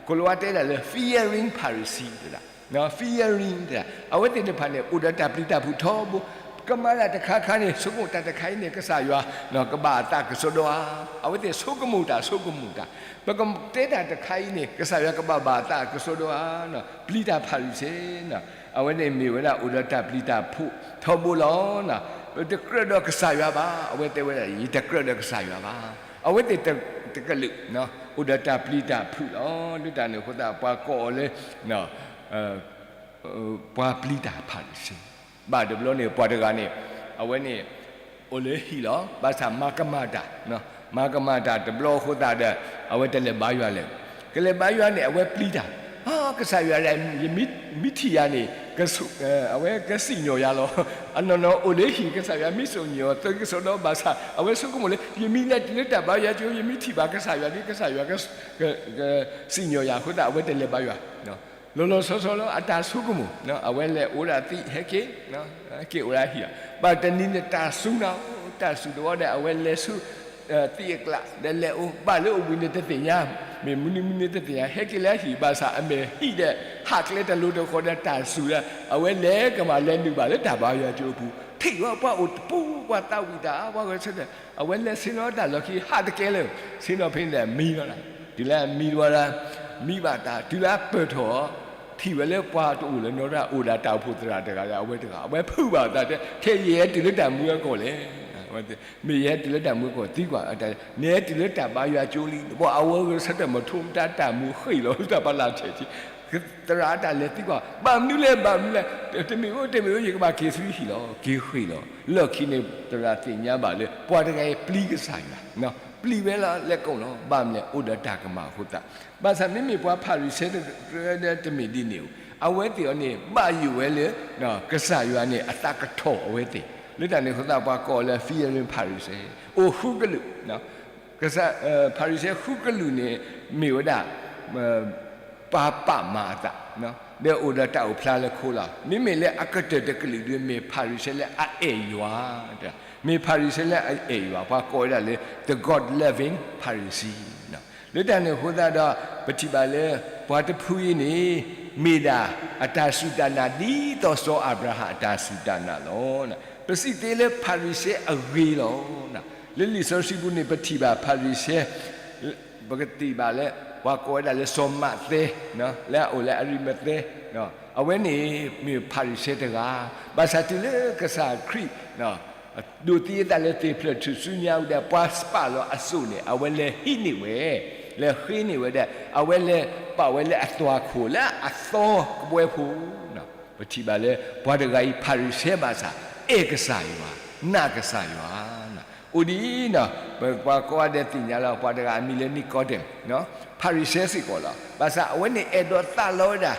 ကိၤလၤဝါတဲဒၣ်လၢ fearing Pharisee တဲဒၣ် fearing တဲဒၣ်, အဝဲသ့ၣ်တဖၣ်န့ၣ် အိၣ်ဒီးတၢ်ပျံၤတၢ်ဖုးထီဘိ, ကမၤတၢ်တခါခါန့ၣ် ဆိကမိၣ်တၢ်တခါအံၤန့ၣ် ကစၢ်ယွၤ ကဘၣ်အသးကစီဒီဧါ, အဝဲသ့ၣ်ဆိကမိၣ်တၢ်ဆိကမိၣ်တၢ်, ပကတဲတၢ်တခါအံၤန့ၣ် ကစၢ်ယွၤကဘၣ်ဘၣ်အသးကစီဒီဧါ, ပျံၤတၢ်ဖၤရံၤၡဲ, အဝဲန့ၣ်မ့ၢ်ဝဲဒၣ်အိၣ်ဒီးတၢ်ပျံၤတၢ်ဖုးထီဘိလီၤ. ပတကြၢးဒီးကစၢ်ယွၤဘၣ်, အဝဲတဲဝဲဒၣ် ယတကြၢးဒီးကစၢ်ယွၤဘၣ်, အဝဲသ့ၣ်တကလုာ် အိၣ်ဒီးတၢ်ပျံၤတၢ်ဖုးလီၤ. လၢတၢ်န့ၣ်အဃိသတး ပှၤကိးအီၤလၢ ပှၤပျံၤတၢ်ဖၤရံၤၡဲ, ဘၣ်တဘျီန့ၣ် ပှၤတဂၤန့ၣ် အဝဲန့ၣ် အိၣ်လၢဟံၣ်လီၤ. ဘၣ်ဆၣ်မၤကမၣ်တၢ်, မၤကမၣ်တၢ်တဘျီအဃိသတးဒီး အဝဲတလဲၤဘါယွၤလၢၤ. ကလဲၤဘါယွၤန့ၣ် အဝဲပျံၤတၢ်, ကစၢ်ယွၤဒၣ် ယမ့ၢ်ထံၣ်ယၤန့ၣ် အဝဲကစံၣ်ညီၣ်ယၤလီၤ. အနီၢ်နီၢ်အိၣ်လၢဟံၣ် ကစၢ်ယွၤမ့ၢ်စံၣ်ညီၣ် သုကစီဒီဘၣ်ဆၣ် အဝဲဆိကမိၣ်လၢ ယမ့ၢ်လဲၤတုၤလၢတၢ်ဘါယွၤကၠိ ယမ့ၢ်ထံၣ်ဘၣ်ကစၢ်ယွၤဒီး ကစၢ်ယွၤ ကစံၣ်ညီၣ်ယၤအဃိသတး အဝဲတလဲၤဘါယွၤ လီၤလီၤဆီဆီလၢအတၢ်ဆိကမိၣ်, အဝဲလဲၤအိၣ်ဒၣ်သံ ဟဲက့ၤ, ဟဲက့ၤအိၣ်ဒၣ်ဟံၣ်လီၤ. ဘၣ်တနံၤန့ၣ်တၢ်စူၤနၤ, တၢ်စူၤတဝီဒီး အဝဲလဲၤဆူ သံအကျးဒီးလဲၤအိၣ်, ဘၣ်လၢအိၣ်ဘှံးန့ၣ်တသ့ၣ်ညါ, မ့ၢ်မနုၤမနုၤတသ့ၣ်ညါ, ဟဲက့ၤလၢအဟံၣ်ဘၣ်ဆၣ် အမဲာ်ဟံၣ်ဒီး ဟးကျဲတလိၤတဃီဒီးတၢ်စူၤဒီး အဝဲလဲၤကမၣ်လဲၤနုာ်ဘၣ်လၢတၢ်ဘါယွၤကၠိအပူၤ, ထံၣ်ဝဲပှၤအိၣ်တပူၤ ပှၤသးဝံၣ်တၢ် ပှၤဂဲၤဆၢထၢၣ်, အဝဲလဲၤဆ့ၣ်နီၤတၢ်လီၢ်ခံ ဟးတကဲလၢၤ, ဆ့ၣ်နီၤဖဲန့ၣ်ဒီးမံလီၤလီၤ. တုၤလၢအမံတဝီဒီး မံဘၣ်တၢ် တုၤလၢအပၢၢ်ထီၣ် ထံၣ်ဝဲလၢပှၤတအိၣ်လၢၤနီတဂၤ အိၣ်ဒၣ်တၢ်အိၣ်ဖှိၣ်သရၣ်တဂၤဒီး အဝဲတဂၤ အဝဲဖုးဘၣ်အသးတဲ ခဲယဲဟဲတုၤလၢတၢ်မူအကီၢ်လဲၣ်. မ့ၢ်ယဟဲတုၤလၢတၢ်မူအကီၢ်သံကွၢ်, နဟဲတုၤလၢတၢ်ဘါယွၤကၠိလံ, ဘၣ်အဝဲဂဲၤဆၢထၢၣ်မထိမတၤတၢ်မူဃ့ၢ်လီၤ တၢ်ပလၢ်ဆဲးထံ သရၣ်အတၢ်လဲၤသံကွၢ်, ဘၣ်မနုၤလဲၣ် ဘၣ်မနုၤလဲၣ်, တမ့ၢ်အိၣ် တမ့ၢ်အိၣ် ယကဘၣ်က့ၤဆူဟံၣ်လီၤ, က့ၤဃ့ၢ်လီၤ. လီၢ်ခံန့ၣ် သရၣ်သ့ၣ်ညါဘၣ်လၢ ပှၤတဂၤအံၤပျံၤကစၢ်ယွၤ, ပျံၤဝဲလီၤ လဲၤကိးလီၤ, ဘၣ်မနုၤလဲၣ် အိၣ်ဒီးတၢ်ကမၣ်အဃိသတး, ဘၣ်ဆၣ်မ့မ့ၢ်ပှၤဖၤရံၤၡဲတဂၤဒီး တမ့ၢ်ဒ်န့ၣ်ဧိၤ, အဝဲသ့ၣ်အီၤန့ၣ် ဘၣ်ယိၣ်ဝဲလၢ ကစၢ်ယွၤန့ၣ် အသးကထီၣ်အဝဲသ့ၣ်, လၢတၢ်န့ၣ်အဃိသတး ပှၤကိးလၢ fearing ဖၤရံၤၡဲ, အိၣ်ဃုကလုာ် ကစၢ် ဖၤရံၤၡဲဃုကလုာ်န့ၣ် မ့ၢ်ဝဲဒၣ် ပှၤပာ်မၤအသး, ဒီးအိၣ်ဒီးတၢ်အိၣ်ဖျါလၢခိလီၤ. မ့မ့ၢ်လၢအကတၢၢ်တကလုာ်ဒီး မ့ၢ်ဖၤရံၤၡဲလၢအအဲၣ်ယွၤ, မ့ၢ်ဖၤရံၤၡဲလၢအအဲၣ်ယွၤ ပှၤကိးဝဲဒၣ်လၢ the God-loving Pharisee. လၢတၢ်န့ၣ်အဃိသတးဒီး ပထံၣ်ဘၣ်လၢ ပှၤတဖုအံၤန့ၣ် မ့ၢ်ဒၣ်အတၢ်စူၢ်တၢ်နာ် ဒ်သိးစီၤအၤဘြၤဟၣ်အတၢ်စူၢ်တၢ်နာ်လီၤ. ပစံးသ့လၢဖၤရံၤၡဲအဂ့ၤလီၤ. လၢလံာ်စီဆှံပူၤန့ၣ် ပထံၣ်ဘၣ်ဖၤရံၤၡဲ ပကထံၣ်ဘၣ်လၢ ပှၤကိးဝဲဒၣ်လၢစီၤမးသဲ, လၢအအိၣ်လၢအရံမသဲ, အဝဲန့ၣ်မ့ၢ်ဖၤရံၤၡဲတဂၤ, ဘၣ်ဆၣ်တုၤလၢကစၢ်ခရံာ် ဒိးသံအသးလၢသ့ၣ်ဖျၢၣ်ထူၣ်စုညါဝဲဒီး ပှၤစပာ်လီၤအစိၣ်န့ၣ် အဝဲလဲၤဟံးန့ၢ်ဝဲ, လဲၤဃ့န့ၢ်ဝဲဒီး အဝဲလဲၤပာ်ဝဲလၢအသွၣ်ခိၣ်လၢအသီကဘှဲဖိ ပထံၣ်ဘၣ်လၢ ပှၤတဂၤအံၤဖၤရံၤၡဲဘၣ်ဆၣ် အဲၣ်ကစၢ်ယွၤ, နာ်ကစၢ်ယွၤ, အိၣ်ဒ်အံၤ, ပှၤကိးဂၤဒဲးသ့ၣ်ညါလီၤ ပှၤတဂၤအမံၤလၢ Nicodemus, ဖၤရံၤၡဲစ့ၢ်ကီးလီၤ. ဘၣ်ဆၣ်အဝဲန့ၣ်အဲၣ်ဒိးသးလီဝဲဒၣ်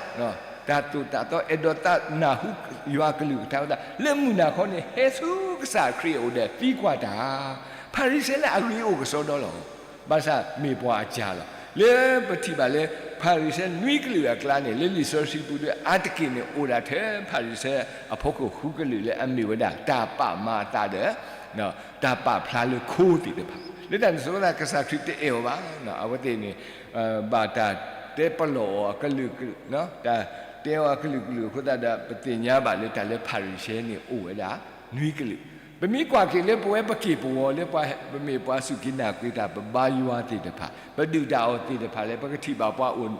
တၢ်သိၣ်တၢ်သီ အဲၣ်ဒိးသးနၢ်ဟူယွၤကလုၢ်ကထါဝဲဒၣ် လၢမုၢ်နၤခီန့ၣ် ဟဲဆူကစၢ်ခရံာ်အအိၣ်ဒီးသံကွၢ်တၢ်, ဖၤရံၤၡဲလၢအဂ့ၤအိၣ်ကစီဒီလီၤ. ဘၣ်ဆၣ်မ့ၢ်ပှၤအစၢလီၤ. လၢပထံၣ်ဘၣ်လၢ ဖၤရံၤၡဲနွံကလုာ်အကျါန့ၣ် လၢလံာ်စီဆှံပူၤဒီး အါတက့ၢ်န့ၣ် အိၣ်ဒၣ်ထဲဖၤရံၤၡဲအဖီခိၣ်ဃုကလုာ်လၢအမ့ၢ်ဝဲဒၣ် တၢ်ပာ်မၤအသးဒီး တၢ်ပာ်ဖျါလၢခိသ့ၣ်တဖၣ်, လၢတၢ်န့ၣ်အဃိသတး ကစၢ်ခရံာ်တအဲၣ်အီၤဘၣ်. အဝဲသ့ၣ်န့ၣ် ဘၣ်တၢ်တဲပလီၢ်အီၤအကလုာ်ကလုာ်, တၢ်တဲအီၤအကလုာ်ကလုာ်အဃိသတးဒီး ပသ့ၣ်ညါဘၣ်လၢတၢ်လၢဖၤရံၤၡဲန့ၣ်အိၣ်ဝဲဒၣ် နွံကလုာ်, ပမ့ၢ်ကွၢ်က့ၤလၢပဝဲပက့ၢ်ပဂီၤလၢပမ့ၢ်ပှၤစူၢ်က့ၤနာ်က့ၤတၢ် ပဘါယွၤသ့ၣ်တဖၣ် ပဒုၣ်တၢ်အီၣ်သ့ၣ်တဖၣ်လၢ ပကထံၣ်ဘၣ်ပှၤအိၣ်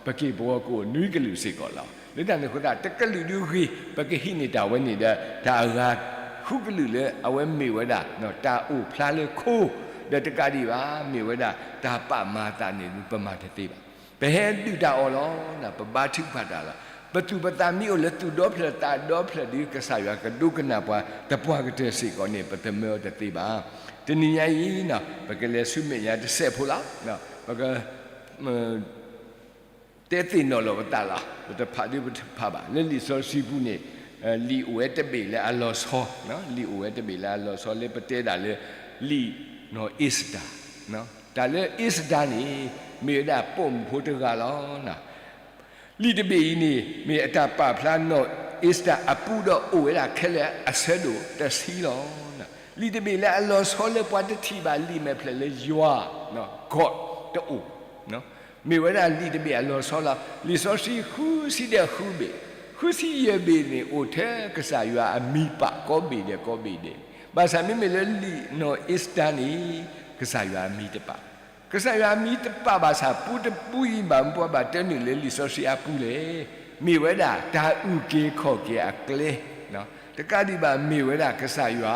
ပက့ၢ်ပဂီၤကအိၣ်နွံကလုာ်စ့ၢ်ကီးလီၤ. လၢတၢ်န့ၣ်အဃိသတး တကလုာ်ဒုဂ့ၤ ပကဟံးန့ၢ်တၢ်ဝဲန့ၣ်ဒီး တၢ်အဂၤဃုကလုာ်လၢအဝဲမ့ၢ်ဝဲဒၣ် တၢ်အိၣ်ဖျါလၢခိ ဒီးတကးဒံးဘၣ် မ့ၢ်ဝဲဒၣ် တၢ်ပာ်မၤအသးန့ၣ် ပမၤတသ့ဘၣ်. ပဟဲဒုၣ်တၢ်အီၣ်လီၤ, ပဘါထုကဖၣ်တၢ်လီၤ. ပသူၣ်ပသးမ့ၢ်အိၣ်လၢသူၣ်ဒီဖျၢၣ်သးဒီဖျၢၣ်ဒီး ကစၢ်ယွၤကဒိကနၣ်ပှၤ တပှၢ်ကတၢၢ်စ့ၢ်ကီးန့ၣ် ပသမၢအီၤတသ့ဘၣ်. တနံၤညါအံၤ ပကလဲၤဆူမဲာ်ညါတစဲးဖိလီၤ. ပက တဲသ့ၣ်နီၣ်လီၤပသးလီၤ. ပတဖးဒုပတဖးဘၣ်. လၢလံာ်စီဆှံပူၤန့ၣ် လံာ်အိၣ်ဝဲတဘ့ၣ်လၢအလီၤဆီ, လံာ်အိၣ်ဝဲတဘ့ၣ်လၢအလီၤဆီလၢပတဲဒၣ်လၢ လံာ်နီၢ်အ့စတၢ်, တၢ်လၢအ့စတၢ်န့ၣ် မ့ၢ်ဝဲဒၣ်ပိာ်မုၣ်ဖိတဂၤလီၤ. လံာ်တဘ့ၣ်အံၤန့ၣ် မ့ၢ်အတၢ်ပာ်ဖျါနီၢ်အ့စတၢ်အပူဒီးအိၣ်ဝဲဒၣ်ခဲလၢာ်အဆၢဒိၣ်တဆံလီၤ. လံာ်တဘ့ၣ်လၢအလီၤဆီလၢပှၤတထံၣ်ဘၣ်လံာ်မဲာ်ဖျၢၣ်လၢယွၤ, God တအိၣ် မ့ၢ်ဝဲဒၣ်လံာ်တဘ့ၣ်အလီၤဆီလီၤ. လံာ်စီဆှံဃုဆံဒီးဃုဘ့ၣ်, ဃုဆံယဲၢ်ဘ့ၣ်န့ၣ် အိၣ်ထဲကစၢ်ယွၤအမံၤပာ်ကိးဘ့ၣ်ဒီးကိးဘ့ၣ်ဒဲး. ဘၣ်ဆၣ်မ့မ့ၢ်လၢလံာ်နီၢ်အ့စတၢ်န့ၣ် ကစၢ်ယွၤအမံၤတပာ်. ကစၢ်ယွၤအမံၤတပာ်ဘၣ်ဆၣ် ပူတပူအံၤဘၣ်မနုၤပှၤဘၣ်တဲနုာ်လၢလံာ်စီဆှံအပူၤလဲၣ်. မ့ၢ်ဝဲဒၣ်တၢ်အုၣ်က့ၤခီၣ်က့ၤအကျဲ တကးဒံးဘၣ်မ့ၢ်ဝဲဒၣ်ကစၢ်ယွၤ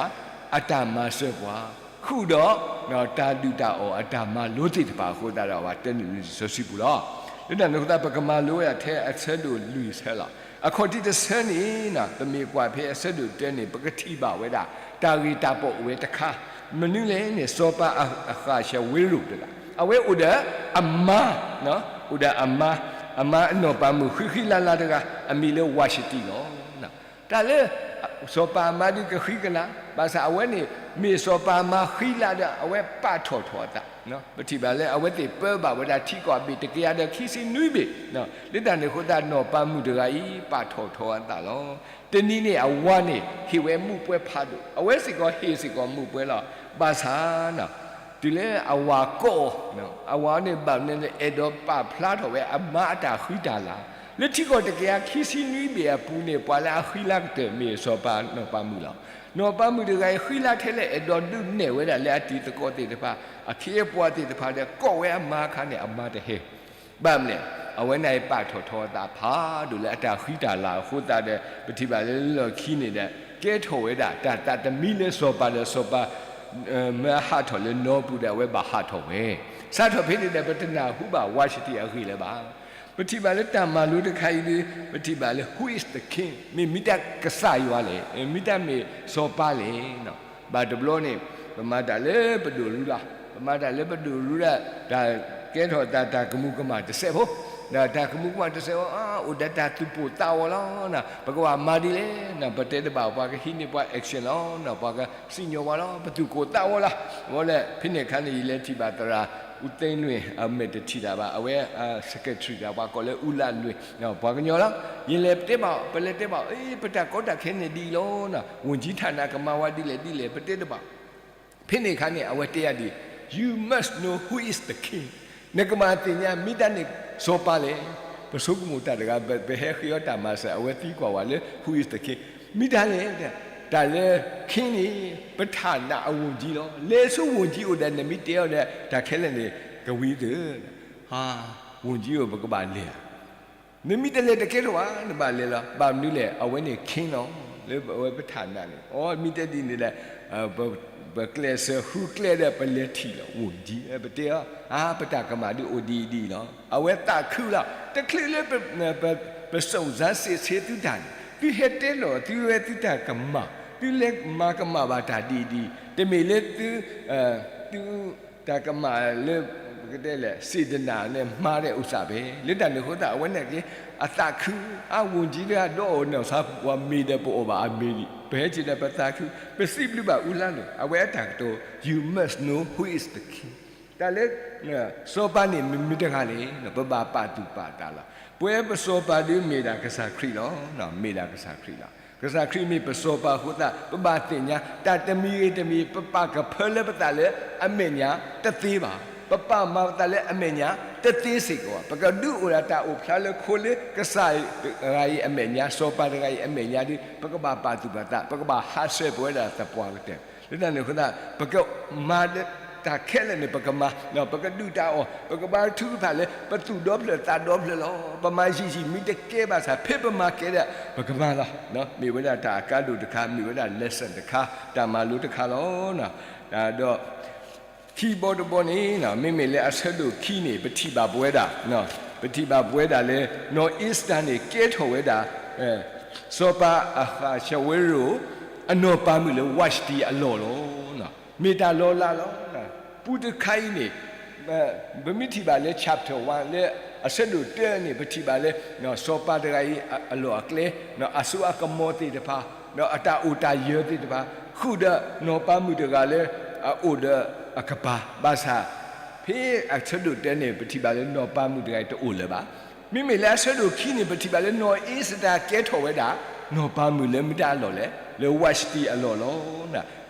အတၢ်မၤစၢၤပှၤ, ဃုာ်ဒီး တၢ်ဒုၣ်တၢ်အီၣ်အတၢ်မၤလိသ့ၣ်တဖၣ်အဃိသတးဒီး ပှၤတဲနုာ်လၢလံာ်စီဆှံပူၤလီၤ. လၢတၢ်န့ၣ်အဃိသတး ပကမၤလိဝဲဒၣ်ထဲအဆၢဒိၣ်လွံၢ်ဆၢလီၤ. အခီၣ်ထံးတဆၢန့ၣ် ပမ့ၢ်ကွၢ်ဖဲအဆၢဒိၣ်တၢန့ၣ် ပကထံၣ်ဘၣ်ဝဲဒၣ် တၢ်ဂ့ၢ်တၢ်ပီၣ်အိၣ်ဝဲတခါ, မနုၤလဲၣ်န့ၣ် စီၤပၤအဃၣ်ၡဝ့ရိၤတဂၤ, အဝဲအိၣ်ဒီးအမါ, အိၣ်ဒီးအမါ, အမါအနီၢ်ပၤမုၣ်ဃံဃံလၤလၤတဂၤ, အမံၤလၢဝၤၡတံလီၤ. တၢ်လၢ စီၤပၤအမါဒုးကဃံကလၤ, ဘၣ်ဆၣ်အဝဲန့ၣ် မ့ၢ်စီၤပၤအမါဃံလၤဒီး အဝဲပာ်ထီၣ်ထီအသး, ပထံၣ်ဘၣ်လၢအဝဲသ့ၣ်ပၢဘၣ်ဝဲဒၣ်ထံကီၢ်အဘ့ၣ်တကယၤဒီးခံဆံနွံဘ့ၣ်, လၢတၢ်န့ၣ်အဃိသတး နီၢ်ပၤမုၣ်တဂၤအံၤ ပာ်ထီၣ်ထီအသးလီၤ. တနံၤန့ၣ် အဝၤန့ၣ် ဟ့ၣ်ဝဲမူးပွဲဖးဒိၣ်, အဝဲစ့ၢ်ကီးဟ့ၣ်စ့ၢ်ကီးမူးပွဲလီၤ. ဘၣ်ဆၣ် တုၤလၢအဝၤကိးအီၤ, အဝၤန့ၣ်ဘၣ်မနုၤလဲၣ် အဲၣ်ဒိးပာ်ဖျါထီၣ်ဝဲအမါအတၢ်ဃံတၢ်လၤ, လၢထံကီၢ်တကယၤခံဆံနွံဘ့ၣ်အပူၤန့ၣ် ပှၤလၢအဃံလၤကတၢၢ်မ့ၢ်စီၤပၤနီၢ်ပၤမုၣ်လီၤ. နီၢ်ပၤမုၣ်တဂၤအံၤ ဃံလၤထဲလဲၣ် အဲၣ်ဒိးဒုးနဲၣ်ဝဲဒၣ်လၢအတံၤသကိးသ့ၣ်တဖၣ်, အခ့အပှၤသ့ၣ်တဖၣ်ဒီး ကိးဝဲအမါအခါန့ၣ် အမါတဟဲ ဘၣ်မနုၤလဲၣ်, အဝဲန့ၣ်ပာ်ထီၣ်ထီအသးဖးဒိၣ်လၢအတၢ်ဃံတၢ်လၤအဃိသတးဒီး ပထံၣ်ဘၣ်လၢလီၢ်ခံန့ၣ်ဒီး ကဲထီၣ်ဝဲဒၣ်တၢ်သးတမံလၢစီၤပၤဒီးစီၤပၤ မၢဟးထီၣ်လၢနီပူၤဒီး အဝဲဘၣ်ဟးထီၣ်ဝဲ, စးထီၣ်ဖဲန့ၣ်ဒီး ပတနၢ်ဟူဘၣ်ဝၤၡတံအဂ့ၢ်လၢၤဘၣ်. ပထံၣ်ဘၣ်လၢတၢ်မၤလိတခါအံၤဒီး ပထံၣ်ဘၣ်လၢ who is the king မ့ၢ်မ့ၢ်တၢ်ကစၢ်ယွၤလဲၣ်, မ့ၢ်တၢ်မ့ၢ်စီၤပၤလဲၣ်. ဘၣ်တဘျီန့ၣ် ပမၤတၢ်လၢပဒိၣ်ရူလီၤ, ပမၤတၢ်လၢပဒိၣ်ရူဒီး တၢ်ကဲထီၣ်တၢ်တၢ်ကမူၤကမၣ်တစဲးဖိ, ဒီးတၢ်ကမူၤကမၣ်တစဲးဖိ အိၣ်ဒီးတၢ်သူၣ်ပိၢ်သးဝီလီၤ. ပကဘၣ်မၤဒ်လဲၣ်, ပတဲတဘၣ်ပှၤကဟံးန့ၢ်ပှၤ action လီၤ, ပှၤကစံၣ်ညီၣ်ပှၤလီၤ, ပသူၣ်ကိၢ်သးဝီလီၤ. အဃိဒီး ဖဲန့ၣ်အခါန့ၣ် ယလဲၤထံၣ်ဘၣ်သရၣ် အူသ့လွ့ၣ် အမဲာ်တထံၣ်တၢ်ဘၣ်, အဝဲ secretary တၢ်ပှၤကိးလၢအူလၣ်လွ့ၣ်, ပှၤကညီလီၤ. ယလဲၤတဲဘၣ်, ပလဲၤတဲဘၣ်, အ့ ပတၢ်ကီတၢ်ခဲန့ၣ်ဒ်အံၤလီၤ, ဝန်ကြီးဌာနကမၤဝဲဒ်လဲၣ်ဒ်လဲၣ် ပတဲတဘၣ်. ဖဲန့ၣ်အခါန့ၣ် အဝဲတဲယၤဒ်အံၤ, You must know who is the king. နကဘၣ်သ့ၣ်ညါ မ့ၢ်တၢ်န့ၣ်စီၤပၤလဲၣ်. ပဆိကမိၣ်တၢ်တဂၤ ပဟဲဃ့အီၤတၢ်မၤစၢၤ အဝဲသံကွၢ်ဝဲလၢ who is the king. မ့ၢ်တၢ်လဲၣ်, တၢ်လၢ king န့ၣ် ပထၣ်နၢ်အ ဝန်ကြီး လီၤ. လဲၤဆူ ဝန်ကြီး အိၣ်ဒီး နမ့ၢ်တဲအီၤဒီး တၢ်ခဲလၢာ်န့ၣ် ကဝံၤသု, ဟါ, ဝန်ကြီး အိၣ် ပကဘၣ်လဲၤဧါ. နမ့ၢ်တလဲၤတကဲထီၣ်ဘၣ်, နဘၣ်လဲၤလီၤ. ဘၣ်မနုၤလဲၣ်, အဝဲန့ၣ် king လီၤ, လၢအဝဲပထၣ်နၢ်န့ၣ်. အိ မ့ၢ်တဲဒ်န့ၣ်ဒီး ပကျဲးစၢးဃုကျဲဒီး ပလဲၤထံၣ်လီၤ ဝန်ကြီး, ပတဲအီၤ, အါ ပတၢ်ကမၣ်ဒ်အိၣ်ဒ်အံၤဒ်အံၤလီၤ. အဝဲသးခုလီၤ. တချုးလၢ ပစုံစမ်းစစ်ဆေး သုတၢ်န့ၣ် သုဟဲတဲလီၤ သုဝဲသုတၢ်ကမၣ်, သုလဲၤမၤကမၣ်ဘၣ်တၢ်ဒ်အံၤဒ်အံၤ, တမ့ၢ်လၢသု သုတၢ်ကမၣ်လၢ ပကတဲလဲၣ် စေတနာ န့ၣ် မှားတဲ့ဥစ္စာ ဖဲ လၢတၢ်န့ၣ်အဃိသတး အဝဲန့ၣ်က့ၤ အသးခု, အ ဝန်ကြီး တဂၤဒီးအီၤ နီၢ်ဆါ ပှၤမ့ၢ်ဒီးပအီၣ်ဘၣ်အမ့ၢ်ဒံး, ပဟဲက့ၤဒီးပသးခု, ပစံးဘျုးဘၣ်အူလၣ်လိၤ, အဝဲအတၢ်ကတိၤ you must know who is the king. တၢ်လၢ စီၤပၤန့ၣ်မ့ၢ်မတၤတဂၤလဲၣ်, ပဘၣ်ပာ်သူၣ်ပာ်သးလီၤ. ပဝဲပစီၤပၤဒုးမ့ၢ်ဒၣ်ကစၢ်ခရံာ်လီၤ, မ့ၢ်ဒၣ်ကစၢ်ခရံာ်လီၤ. ကစၢ်ခရံာ်မ့ၢ်ပစီၤပၤအဃိသတး ပဘၣ်သ့ၣ်ညါ တၢ်တမံၤဂ့ၤတမံၤ ပပာ်ကဖၢလၢပသးလၢအမဲာ်ညါတသ့ဘၣ်, ပပာ်မၤပသးလၢအမဲာ်ညါတသ့စ့ၢ်ကီးဘၣ်. ပကဒုးအိၣ်ဒၣ်တၢ်အိၣ်ဖျါလၢခိလၢကစၢ်တဂၤအံၤအမဲာ်ညါ, စီၤပၤတဂၤအံၤအမဲာ်ညါဒီး ပကဘၣ်ပာ်သူၣ်ပာ်သး, ပကဘၣ်ဟးဆှဲးပဝဲဒၣ်သပှၢ်ကတၢၢ်. လၢတၢ်န့ၣ်အဃိသတး ပကမၤတၢ်ခဲလၢာ်န့ၣ် ပကမၤ, ပကဒုၣ်တၢ်အီၣ်, ပကဘါထုကဖၣ်လၢ ပသူၣ်ဒီဖျၢၣ်သးဒီဖျၢၣ်လီၤ. ပမၤယံာ်ယံာ် မ့ၢ်တကဲဘၣ်ဆၣ် ဖဲပမၤကဲဒီး ပကမၤလီၤ. မ့ၢ်ဝဲဒၣ်တၢ်အကါဒိၣ်တခါ, မ့ၢ်ဝဲဒၣ် lesson တခါ, တၢ်မၤလိတခါလီၤ. ဒီး ခံဘီတဘီန့ၣ် မ့မ့ၢ်လၢအဆၢဒိၣ်ခံန့ၣ် ပထံၣ်ဘၣ်ပဝဲဒၣ်, ပထံၣ်ဘၣ်ပဝဲဒၣ်လၢ နီၢ်အ့စတၢၤန့ၣ် ကဲထီၣ်ဝဲဒၣ် စီၤပၤအဃၣ်ၡဝ့ရိၤ အနီၢ်ပၤမုၣ်လၢဝၤၡတံအလီၢ်လီၤ. မ့ၢ်တၢ်လီၤလးလီၤ. ပူတခါအံၤန့ၣ် ပမ့ၢ်ထံၣ်ဘၣ်လၢ chapter one လၢအဆၢဒိၣ်တၢန့ၣ် ပထံၣ်ဘၣ်လၢ စီၤပၤတဂၤအံၤအလီၢ်အကျဲ, အစိအကမီၤသ့ၣ်တဖၣ်, ဒီးအတၢ်အိၣ်တၢ်ယၢၤသ့ၣ်တဖၣ်, ဃုာ်ဒီးနီၢ်ပၤမုၣ်တဂၤလၢအအိၣ်ဒီးအကပၤ, ဘၣ်ဆၣ် ဖဲအဆၢဒိၣ်တၢန့ၣ် ပထံၣ်ဘၣ်လၢနီၢ်ပၤမုၣ်တဂၤအံၤတအိၣ်လၢၤဘၣ်. မ့မ့ၢ်လၢအဆၢဒိၣ်ခံန့ၣ် ပထံၣ်ဘၣ်လၢနီၢ်အ့စတၢၤကဲထီၣ်ဝဲဒၣ် နီၢ်ပၤမုၣ်လၢမတၤအလီၢ်လဲၣ်, လၢဝၤၡတံအလီၢ်လီၤ.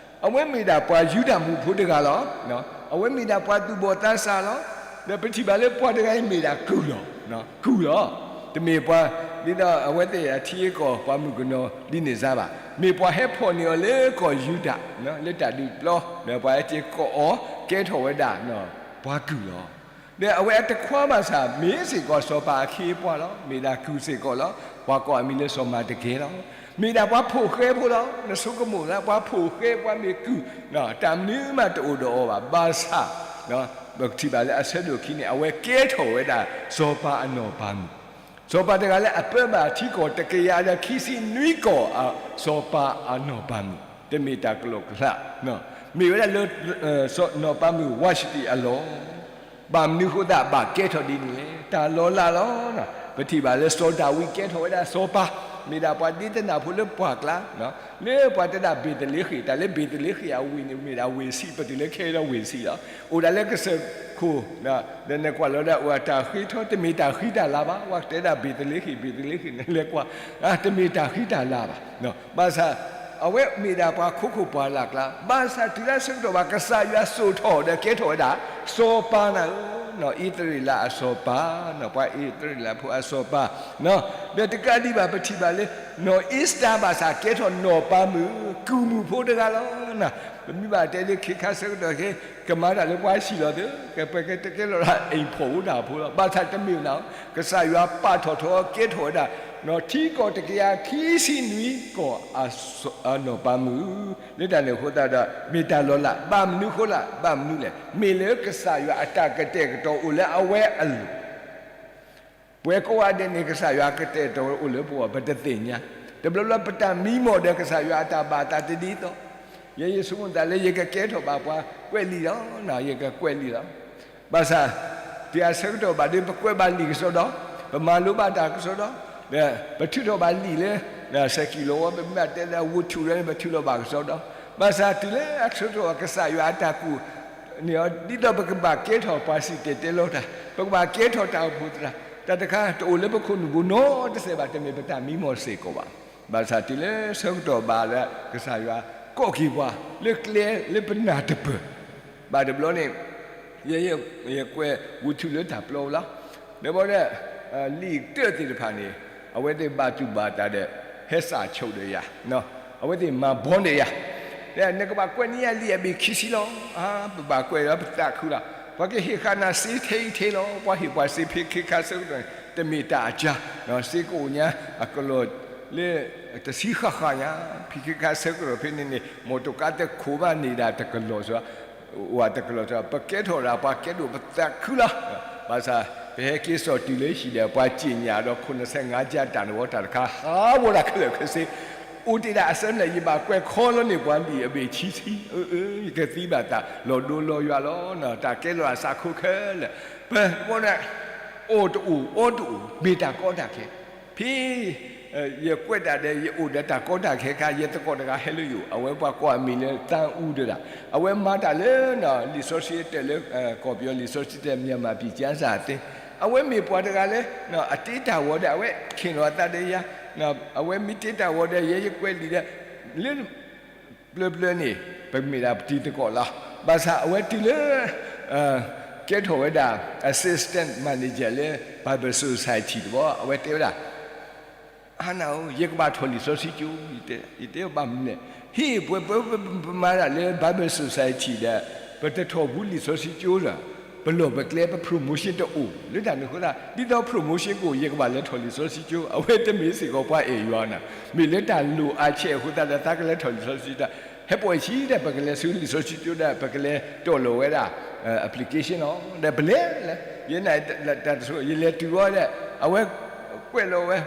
အဝဲမ့ၢ်ဒၣ်ပှၤယူဒၤမုၣ်ဖိတဂၤလီၤ. အဝဲမ့ၢ်ဒၣ်ပှၤသူၣ်ဘီၣ်သးစၢ်လီၤ. ဒီးပထံၣ်ဘၣ်လၢပှၤတဂၤအံၤမ့ၢ်ဒၣ်ကုၢ်လီၤ. ကုၢ်လီၤ. တမ့ၢ်ပှၤ ဒ်သိးအဝဲသ့ၣ်အထံအကီၢ်ပှၤမုၣ်ကနီၤဒ်န့ၣ်စါဘၣ်. မ့ၢ်ပှၤဟဲဖီၣ်န့ၢ်အီၤလၢကီၢ်ယူဒၤ လၢတၢ်ဒုးပျီ, ဒီးပှၤဟဲက့ၤကိးအီၤ ကဲထီၣ်ဝဲဒၣ် ပှၤကုၢ်လီၤ. ဒီးအဝဲအတခွါဘၣ်ဆၣ် မ့ၢ်စ့ၢ်ကီးစီၤပၤအခ့အပှၤလီၤ. မ့ၢ်ဒၣ်ကုၢ်စ့ၢ်ကီးလီၤ. ပှၤကိးအမံၤလၢစီၤမၤတကဲလီၤ. မ့ၢ်ဒၣ်ပှၤဖိးဃဲဖိလီၤ. နဆိကမိၣ်လၢပှၤဖိးဃဲပှၤမ့ၢ်ကုၢ်, တၢ်မနုၤမးတအိၣ်ဒီးအီၤဘၣ်. ဘၣ်ဆၣ် ပထံၣ်ဘၣ်လၢအဆၢဒိၣ်ခံန့ၣ် အဝဲကဲထီၣ်ဝဲဒၣ်စီၤပၤအနီၢ်ပၤမုၣ်, စီၤပၤတဂၤလၢအပၢဘၣ်ထံကီၢ်တကယၤဒီးခံဆံနွံကီၢ် စီၤပၤအနီၢ်ပၤမုၣ် တမ့ၢ်တၢ်ကလီကလီ, မ့ၢ်ဝဲဒၣ်လၢ နီၢ်ပၤမုၣ်ဝၤၡံတံၣ်အလီၢ်, ဘၣ်မနုၤဃိသတးဘၣ်ကဲထီၣ်ဒ်န့ၣ်လဲၣ်, တၢ်လီၤလးလီၤ. ပထံၣ်ဘၣ်လၢစီၤဒၤဝံးကဲထီၣ်ဝဲဒၣ်စီၤပၤ, မ့ၢ်ဒၣ်ပှၤဒ့တနၢ်ဖိလၢပှၢ်ကျါ လၢပှၤတဲဒၣ်ဘ့းသလ့ဃ့ၣ်, တၢ်လၢဘ့းသလ့ဃ့ၣ်အဝ့ၢ်န့ၣ် မ့ၢ်ဒၣ်ဝ့ၢ်ဆံး, ပတုၤလၢခဲအံၤဒီးဝ့ၢ်ဆံးလီၤ. အိၣ်ဒၣ်လၢကစၢၢ်ခိၣ်, ဒီးနကွၢ်လီၤဒၣ်အိၣ်တၢ်ဃ့ထီ တမ့ၢ်တၢ်ဃံတၢ်လၤဘၣ်, ပှၤတဲဒၣ်ဘ့းသလ့ဃ့ၣ် ဘ့းသလ့ဃ့ၣ်န့ၣ်လဲၤကွၢ်, တမ့ၢ်တၢ်ဃံတၢ်လၤဘၣ်. ဘၣ်ဆၣ် အဝဲမ့ၢ်ဒၣ်ပှၤခိခိၣ်ပှၢ်လၢ်ကျါ, ဘၣ်ဆၣ်တုၤလၢဆၢကတီၢ်ဘၣ် ကစၢ်ယွၤစိာ်ထီၣ်ဒီးကဲထီၣ်ဝဲဒၣ် စီၤပၤနၤဧၢ, အံၣ်စရ့လးအစီၤပၤ, ပှၤအံၣ်စရ့လးဖိအစီၤပၤ ဒီးတကးဒံးဘၣ် ပထံၣ်ဘၣ်လၢ နီၢ်အ့ၤစတၢ်ဘၣ်ဆၣ်ကဲထီၣ်နီၢ်ပၤမုၣ် ကုၢ်မုၣ်ဖိတဂၤလီၤ. ပမ့ၢ်ဘၣ်တဲလၢခ့ခါဆၢကတီၢ်ခဲ ကမၤတၢ်လၢပှၤဟံၣ်လီၤသ့, ကပကတကဲလီၤဒၣ်အိၣ်ဖှိၣ်အိၣ်တၢ်ဖိလီၤ. ဘၣ်ဆၣ်တမ့ၢ်နၤ, ကစၢ်ယွၤပာ်ထီၣ်ထီကဲထီၣ်ဝဲဒၣ် နီၢ်ထံကီၢ်တကယၤခံဆံနွံကီၢ် နီၢ်ပၤမုၣ်, လၢတၢ်န့ၣ်အဃိသတးဒီး မ့ၢ်တၢ်လီၤလး, ဘၣ်မနုၤဃိလး, ဘၣ်မနုၤလဲၣ်, မ့ၢ်လၢကစၢ်ယွၤအတၢ်ကတဲာ်ကတီၤအိၣ်လၢအဝဲအလိၤ ပှၤကိးဂၤဒဲးန့ၣ် ကစၢ်ယွၤကတဲာ်ကတီၤအိၣ်လၢပဂီၢ် ပတသ့ၣ်ညါ, တဘျီဘျီပတၢ်မံမီၢ်ဒီးကစၢ်ယွၤအတၢ်ဘၣ်အသးတဒ်သိး, ယဲယဆိကမိၣ်သးလၢယကကဲထီၣ်ဘၣ်ပှၤကွဲးလံာ်လီၤ, ယကကွဲးလံာ်လီၤ. ဘၣ်ဆၣ် တုၤအဆၢကတီၢ်ဘၣ်ဒီး ပကွဲးဘၣ်လံာ်ကစီဒီ, ပမၤလိဘၣ်တၢ်ကစီဒီ, ပထုးထီၣ်ဘၣ်လံာ်လၢ စဲးကံၢ်လီၤဝီ ပမ့ၢ်တဲလၢဝူထူၣ်လၢ ပထုးလီၤဘၣ်ကစီဒီ, ဘၣ်ဆၣ်တုၤလၢအဆၢကတီၢ်ကစၢ်ယွၤအတၢ်ကူၣ်န့ၢ်အီၤ ဒ်သိးပကဘၣ်ကဲထီၣ်ပှၤစံၣ်တဲၤတဲလီၤတၢ်, ပကဘၣ်ကဲထီၣ်တၢ်အိၣ်ဖှိၣ်သရၣ်, တၢ်တခါတအိၣ်လၢပခိၣ်နူာ်ပူၤနီတစဲးဘၣ်, တမ့ၢ်ပတၢ်မံမီၢ်စ့ၢ်ကီးဘၣ်. ဘၣ်ဆၣ်တုၤလၢဆၢကတီၢ်ဘၣ်လၢကစၢ်ယွၤကိးက့ၤပှၤလၢကျဲလၢပနၢ်တပၢၢ် ဘၣ်တဘျီန့ၣ် ယ ယကွဲးဝူထူၣ်လၢတၢ်ပျီလီၤ. ဒီးဘၣ်ဒီး လံာ်ကတၢၢ်သ့ၣ်တဖၣ်န့ၣ် အဝဲသ့ၣ်ဘၣ်တူၢ်ဘၣ်တၢ်ဒီး ဟဲစးဆိၣ်ဒီးယၤ, အဝဲသ့ၣ်မၤဘီဒီးယၤ, နကဘၣ်ကွဲးန့ၢ်ယၤလံာ်အဘ့ၣ်ခံဆံလီၤ. ပဘၣ်ကွဲးဒီးပသးခုလီၤ. ပှၤကဟ့ၣ်ဃာ်နၤစ့ထဲအံၤထဲလီၤ. ပှၤဟ့ၣ်ပှၤစ့ဖဲခ့ခါဆၢကတီၢ်န့ၣ် တမ့ၢ်တၢ်အကါ, စ့ကအိၣ်ညါ အကလီၢ်လၢ တဆံဃၣ်ဃၣ်ညါ, ဖဲခ့ခါဆၢကတီၢ်ဖဲန့ၣ်န့ၣ် မီၢ်တကါတခိၣ်ဘၣ်န့ၣ်ဒၣ်တကလီၢ်စ့ၢ် ဝဲတကလီၢ်စ့ၢ်, ပကဲထီၣ်ဒၣ်ပှၤကဲဒိၣ်ပသးခုလီၤ. ဘၣ်ဆၣ် ပဟဲက့ၤစိာ်တုၤလၢဟံၣ်ဒီး ပှၤစံၣ်ညါဒီးခိၣ်နၢ်ဆဲးငါးကၠါတၢ်နဝီတၢ်တခါ ဟးဂီၤဒၣ်ခဲလၢာ်ခဲဆ့, အိၣ်တ့ၢ်ဒၣ်အဆၢန့ၣ် ယဘၣ်ကွဲးခီလီၤန့ၢ်ပှၤလံာ်အဘ့ၣ်ဆံဆံ, ယကသံဘၣ်သးလီၤဒိလီၤယွၤလီၤ. တၢ်ကဲလီၤအသးခိၣ်ခဲလၢာ်, ပ အီၣ်တအိၣ်အီတအိၣ် မ့ၢ်တၢ်ကီတၢ်ခဲ, ဖဲ ယကွဲးတၢ်ဒီး ယအိၣ်ဒီးတၢ်ကီတၢ်ခဲအခါ ယသကိးတဂၤဟဲလၢယအိၣ်, အဝဲပှၤကိးအမံၤလၢသါအူဒၢဒၣ်, အဝဲမၤတၢ်လၢ လံာ်စီဆှံတၢၢ်လၢ ကီၢ်ပယီၤလံာ်စီဆှံတၢၢ် မြန်မာပြည်ကျမ်းစာအသင်း, အဝဲမ့ၢ်ပှၤတဂၤလၢ အတ့တၢ်ဂီၤဒီး အဝဲခ့ၣ်လီၤအသးဒီးယၤ, အဝဲမ့ၢ်တ့တၢ်ဂီၤဒီး ယဲယကွဲးလံာ်ဒီး လၢ ပျၢၤပျၢၤန့ၣ် ပမ့ၢ်ဒၣ်ပတံၤသကိးလီၤ. ဘၣ်ဆၣ်အဝဲတုၤလၢ ကဲထီၣ်ဝဲဒၣ် assistant manager လၢ Bible Society တဘျီ အဝဲတဲဝဲဒၣ် အါနၤဧၢ, ယကဘၣ်ထီၣ်လံာ်စီဆှံကၠိ, ယတဲဘၣ်မနုၤလဲၣ်, ဟ့ၣ်ပှဲၤပှဲၤပမၤတၢ်လၢ Bible Society ဒီး ပတထီၣ်ဘူးလံာ်စီဆှံကၠိဒီး ပလီၢ်ပကျဲ ပ promotion တအိၣ်, လၢတၢ်န့ၣ်အဃိသတး ဒ်သိး promotion ကအိၣ် ယကဘၣ်လဲၤထီၣ်လံာ်စီဆှံကၠိ, အဝဲတမ့ၢ်စ့ၢ်ကီးပှၤအဲၣ်ယွၤနၤ, မ့ၢ်လၢတၢ်လိၣ်အါဆဲးအဃိသတးဒီး သးကလဲၤထီၣ်လံာ်စီဆှံကၠိ, ဟဲပိာ်အံၤဆံဒီး ပကလဲၤဆူလံာ်စီဆှံကၠိဒီး ပကလဲၤတီၢ်လီၤဝဲဒၣ် application လီၤ, ဒီးပလဲၤလဲၤ, ယဲန့ၣ် တၢ်တဆိ ယလဲၤတုၤဝဲဒီး အဝဲကွဲးလီၤဝဲ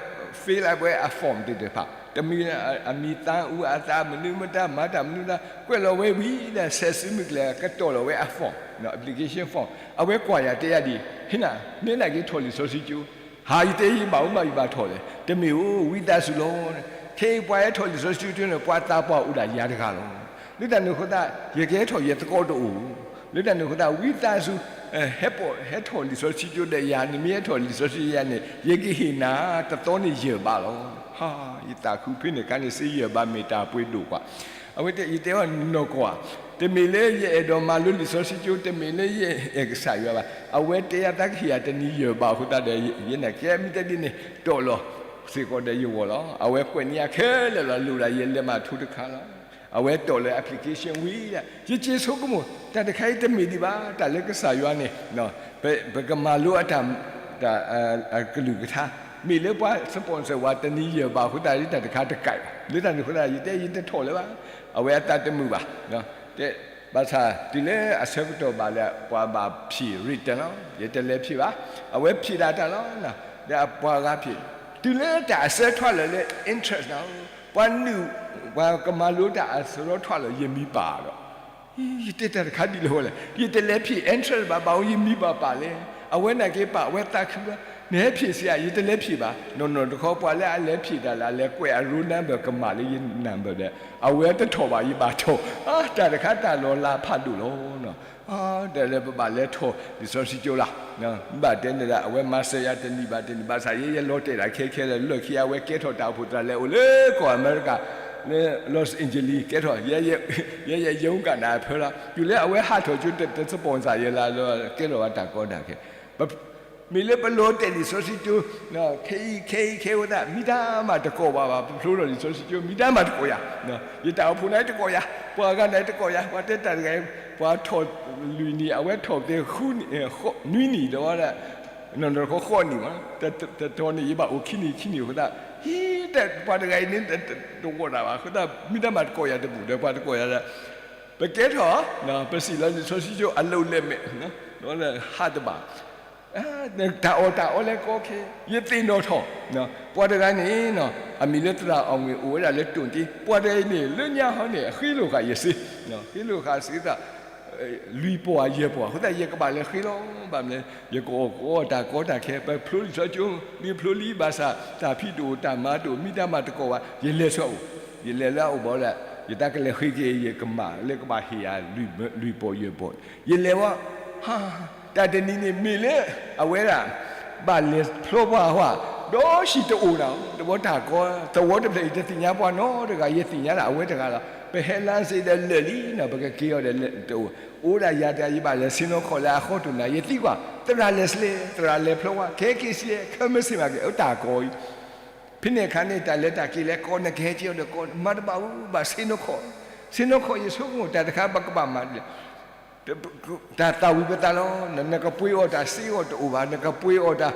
fill up ဝဲအ form သ့ၣ်တဖၣ်, တမံၤ အမံၤသါအူအသးမနုၤမတၤ မၤတၢ်မနုၤတၢ် ကွဲးလီၤဝဲဝံၤဒီး ဆဲးစုမုၢ်ကျဲၤ ကတီၢ်လီၤဝဲအ form, application form, အဝဲကွၢ်ယၤတဲယၤဒ်အံၤ, ဟ့ၣ်နၤ မ့ၢ်နက့ၤထီၣ်လံာ်စီဆှံကၠိ, ဟး ယတဲယဘၣ်အိၣ်မး ယဘၣ်ထီၣ်လဲၣ်, တမ့ၢ်ဧိၤ ဝံသးစူၤလီၤ, ခဲအံၤပှၤဟဲထီၣ်လံာ်စီဆှံကၠိန့ၣ် ပှၤသးပှၢ်အိၣ်ဒၣ်ယၤတဂၤလီၤ. လၢတၢ်န့ၣ်အဃိသတး ယကဟဲထီၣ်ယသကိးတအိၣ်, လၢတၢ်န့ၣ်အဃိသတး ဝံသးစူၤ ဟဲပိာ် ဟဲထီၣ်လံာ်စီဆှံကၠိဒီးယၤ, နမ့ၢ်ဟဲထီၣ်လံာ်စီဆှံယၤန့ၣ် ယကဟ့ၣ်နၤတသီန့ၣ်ယဲၢ်ဘးလီၤ. ဟါ, ယသးခုဖဲန့ၣ်အခါန့ၣ် စ့ယဲၢ်ဘးမ့ၢ်တၢ်ပှ့ၤဒိၣ်ကွၢ်, အဝဲတဲ ယတဲအီၤနီၢ်ကီၢ်ဧါ, တမ့ၢ်လၢယအဲၣ်ဒိးမၤလိလံာ်စီဆှံကၠိ, တမ့ၢ်လၢယအဲၣ်ကစၢ်ယွၤဘၣ်, အဝဲတဲယၤ သးကဟ့ၣ်ယၤတနံၤယဲၢ်ဘးအဃိသတးဒီး ယဲန့ၣ်ကဲမ့ၢ်တဲဒ်န့ၣ် တီၢ်လီၤစ့ၢ်ကီးဒီးယဂီၢ်လီၤ. အဝဲကွဲးန့ၢ်ယၤခဲလၢာ်လီၤ, လိၣ်ဒၣ်ယဲ လက်မှတ်ထိုး တခါလီၤ. အဝဲတီၢ်လၢ application ဝံၤဒီး ယစ့ဆိကမိၣ် တၢ်တခါအံၤတမ့ၢ်ဒံးဘၣ်, တၢ်လၢကစၢ်ယွၤန့ၣ် ပကမၤလိအတၢ် တၢ် အကလုၢ်ကထါ, မ့ၢ်လၢပှၤ sponsor ဝဲတနံၤယဲၢ်ဘးအဃိသတး လၢတၢ်တခါတကးဘၣ်, လၢတၢ်န့ၣ်အဃိသတး ယတဲယတထီၣ်လၢၤဘၣ်, အဝဲအသးတမုာ်ဘၣ်. တဲ ဘၣ်ဆၣ်တုၤလၢအဆၢကတီၢ်ဘၣ်လၢ ပှၤဘၣ်ဖံး written လီၤ, ယတလဲၤဖံးဘၣ်, အဝဲဖံးဒၣ်တၢ်လီၤ, ဒီးအပှၤဂၤဖံး, တုၤလၢတၢ်အဆၢထွဲလၢာ်လၢ interest နၤ, ပှၤနုာ် ပှၤကမၤလိတၢ်အစရီထွးလၢယမံၤပာ်ဒီး, ယတဲတၢ်တခါဒ်လဲၣ်ဝဲလဲၣ်, ယတလဲၤဖံး entrance ဘၣ်, ဘၣ်အိၣ်ယမံၤဘၣ်ပာ်လဲၣ်, အဝဲန့ၣ်က့ၤပာ် အဝဲသးခုလီၤ, နဟဲဖံးစ့ဧါ, ယတလဲၤဖံးဘၣ်, နီၢ်နီၢ်တခီပှၤလၢအလဲၤဖံးတၢ်လၢအလဲၤကွဲးအ roll number ကမၣ်လၢယ number ဒီး အဝဲတထီၣ်ဘၣ် ယဘၣ်ထီၣ်, တၢ်တခါတၢ်လီၤလးဖးဒိၣ်လီၤ. တၢ်လၢပဘၣ်လဲၤထီၣ်လံာ်စီဆှံကၠိလီၤ. ဘၣ်တဲန့ၣ်ဒီး အဝဲမၤစၢၤယၤတနံၣ်ဘၣ်တနံၣ် ဘၣ်ဆၣ်ယဲ ယလီၤတဲာ်တၢ်ခဲခဲလၢာ် လၢခံအဝဲကဲထီၣ်တၢ်အိၣ်ဖှိၣ်သရၣ်လဲၤအိၣ်လၢကီၢ်အမဲရကၤ လၢ Los Angeles ကဲထီၣ်, ယဲယရုံးကနၣ်ဖၢလီၤ, တုၤလၢအဝဲဟးထီၣ်ကၠိ တ sponsor ယၤလၢ ကဲထီၣ်ဘၣ်တၢ်ကီတၢ်ခဲ မ့ၢ်လၢပလီၤတဲာ်လံာ်စီဆှံကၠိ ခဲအံၤခဲအံၤခဲအံၤဝဲဒၣ် မ့ၢ်တၢ်မၤတကိးဘၣ်ဘၣ်, ပဖျိထီၣ်လံာ်စီဆှံကၠိ မ့ၢ်တၢ်မၤတကိးယၤ, ယတၢ်အိၣ်ဖှိၣ်န့ၣ်တကိးယၤ, ပှၤဂၤန့ၣ်တကိးယၤ, ပှၤတဲတၢ်တဂၤအံၤ ပှၤထီၣ်လွံၢ်နံၣ် အဝဲထီၣ်သ့ နွံနံၣ်ဒီးဝဲဒၣ်, နီၢ်နီၢ်တခီဃိးနံၣ်မး, တတီၤန့ၣ် ယဘၣ်အိၣ်ခံနံၣ်ခံနံၣ်အဃိသတး, ဟံး ပှၤတဂၤအံၤန့ၣ် တဂီၢ်ဒၣ်ဘၣ်အဃိသတး မ့ၢ်တၢ်မၤတကိးယၤတဘူၣ်ဒီး ပှၤတကိးယၤဒီး ပကဲထီၣ်, ပစံးလီၤလံာ်စီဆှံကၠိအလိၤလဲၢ်မဲာ်, ဟးတဘၣ် တၢ်အီၣ်တၢ်အီလဲၤကီခဲ, ယသ့ၣ်နီၣ်ထီၣ်, ပှၤတဂၤန့ၣ် အမံၤလၢသရၣ်အီၣ်ငွေ အိၣ်ဝဲဒၣ်လၢတိၢ်တ့, ပှၤတဂၤအံၤန့ၣ် လၢညါဟီန့ၣ် အဃ့လိာ်ဃာ်ယစ့, ဃ့လိာ်ဃာ်စ့သး, လွံၢ်ပီၢ်ယဲၢ်ပီၢ်အဃိသတး ယကဘၣ်လဲၤဃ့လီၤ, ဘၣ်မနုၤလဲၣ် ယကအီၣ်ကအီတၢ်ကီတၢ်ခဲ ပဖျိလံာ်စီဆှံကၠိ လံဖျိလံ ဘၣ်ဆၣ်တၢ်ဖံးတအိၣ်တၢ်မၤတအိၣ် မ့ၢ်တၢ်မၤတကိးဘၣ် ယလဲၤဆူအအိၣ်, ယလဲၤလၢအအိၣ်ဘၣ်ဒီး ယတၢ်ကလဲၤဃ့က့ၤ ယကမၣ်လၢကဘၣ်ဟ့ၣ်ယၤ လွံၢ်ပီၢ်ယဲၢ်ပီၢ်, ယလဲၤဝဲ တၢ်တနံၤန့ၣ်မ့ၢ်လၢ အဝဲဒၣ် ဘၣ်လဲၤဖျီပှၤဟီ, ဒီးဟံၣ်တအိၣ်နၤ, တဝီတၢ်ကီ, သဝီတဖျၢၣ်အံၤတသ့ၣ်ညါပှၤနီတဂၤ, ယသ့ၣ်ညါဒၣ်အဝဲတဂၤလီၤ, ပဟဲလါစ့ဒီးလၢာ်လံနီၤ, ပကက့ၤအီၤဒီးလၢာ်တအိၣ်, အိၣ်ဒၣ်ယၤတဂၤ ယဘၣ်လဲၤဆ့ၣ်နီၤခီၣ်လၢအဃီတိၢ်နၤ, ယသံကွၢ် သရၣ်လဲၤစ့လဲၣ်, သရၣ်လဲၤဖျီဝဲ, ခဲက့ၤစ့ ခဲမုၢ်ဆ့ၣ်မးက့ၤ အတၢ်ကီအံၤ ဖဲန့ၣ်အခါန့ၣ် တၢ်လဲၤတၢ်က့ၤလဲၤကီ နကဟဲက့ၤအီၤဒီးကီ, မၤတဘၣ်ဝဲ ဘၣ်ဆ့ၣ်နီၤခီၣ်, ဆ့ၣ်နီၤခီၣ် ယဆိကမိၣ်တၢ်တခါပကဘၣ်မၤဒ်လဲၣ် တၢ်သၣ်ဝံၤပသးလီၤ, နကပှ့ၤအီၣ်တၢ်စ့အီၤတအိၣ်ဘၣ်, နကပှ့ၤအီၣ်တၢ်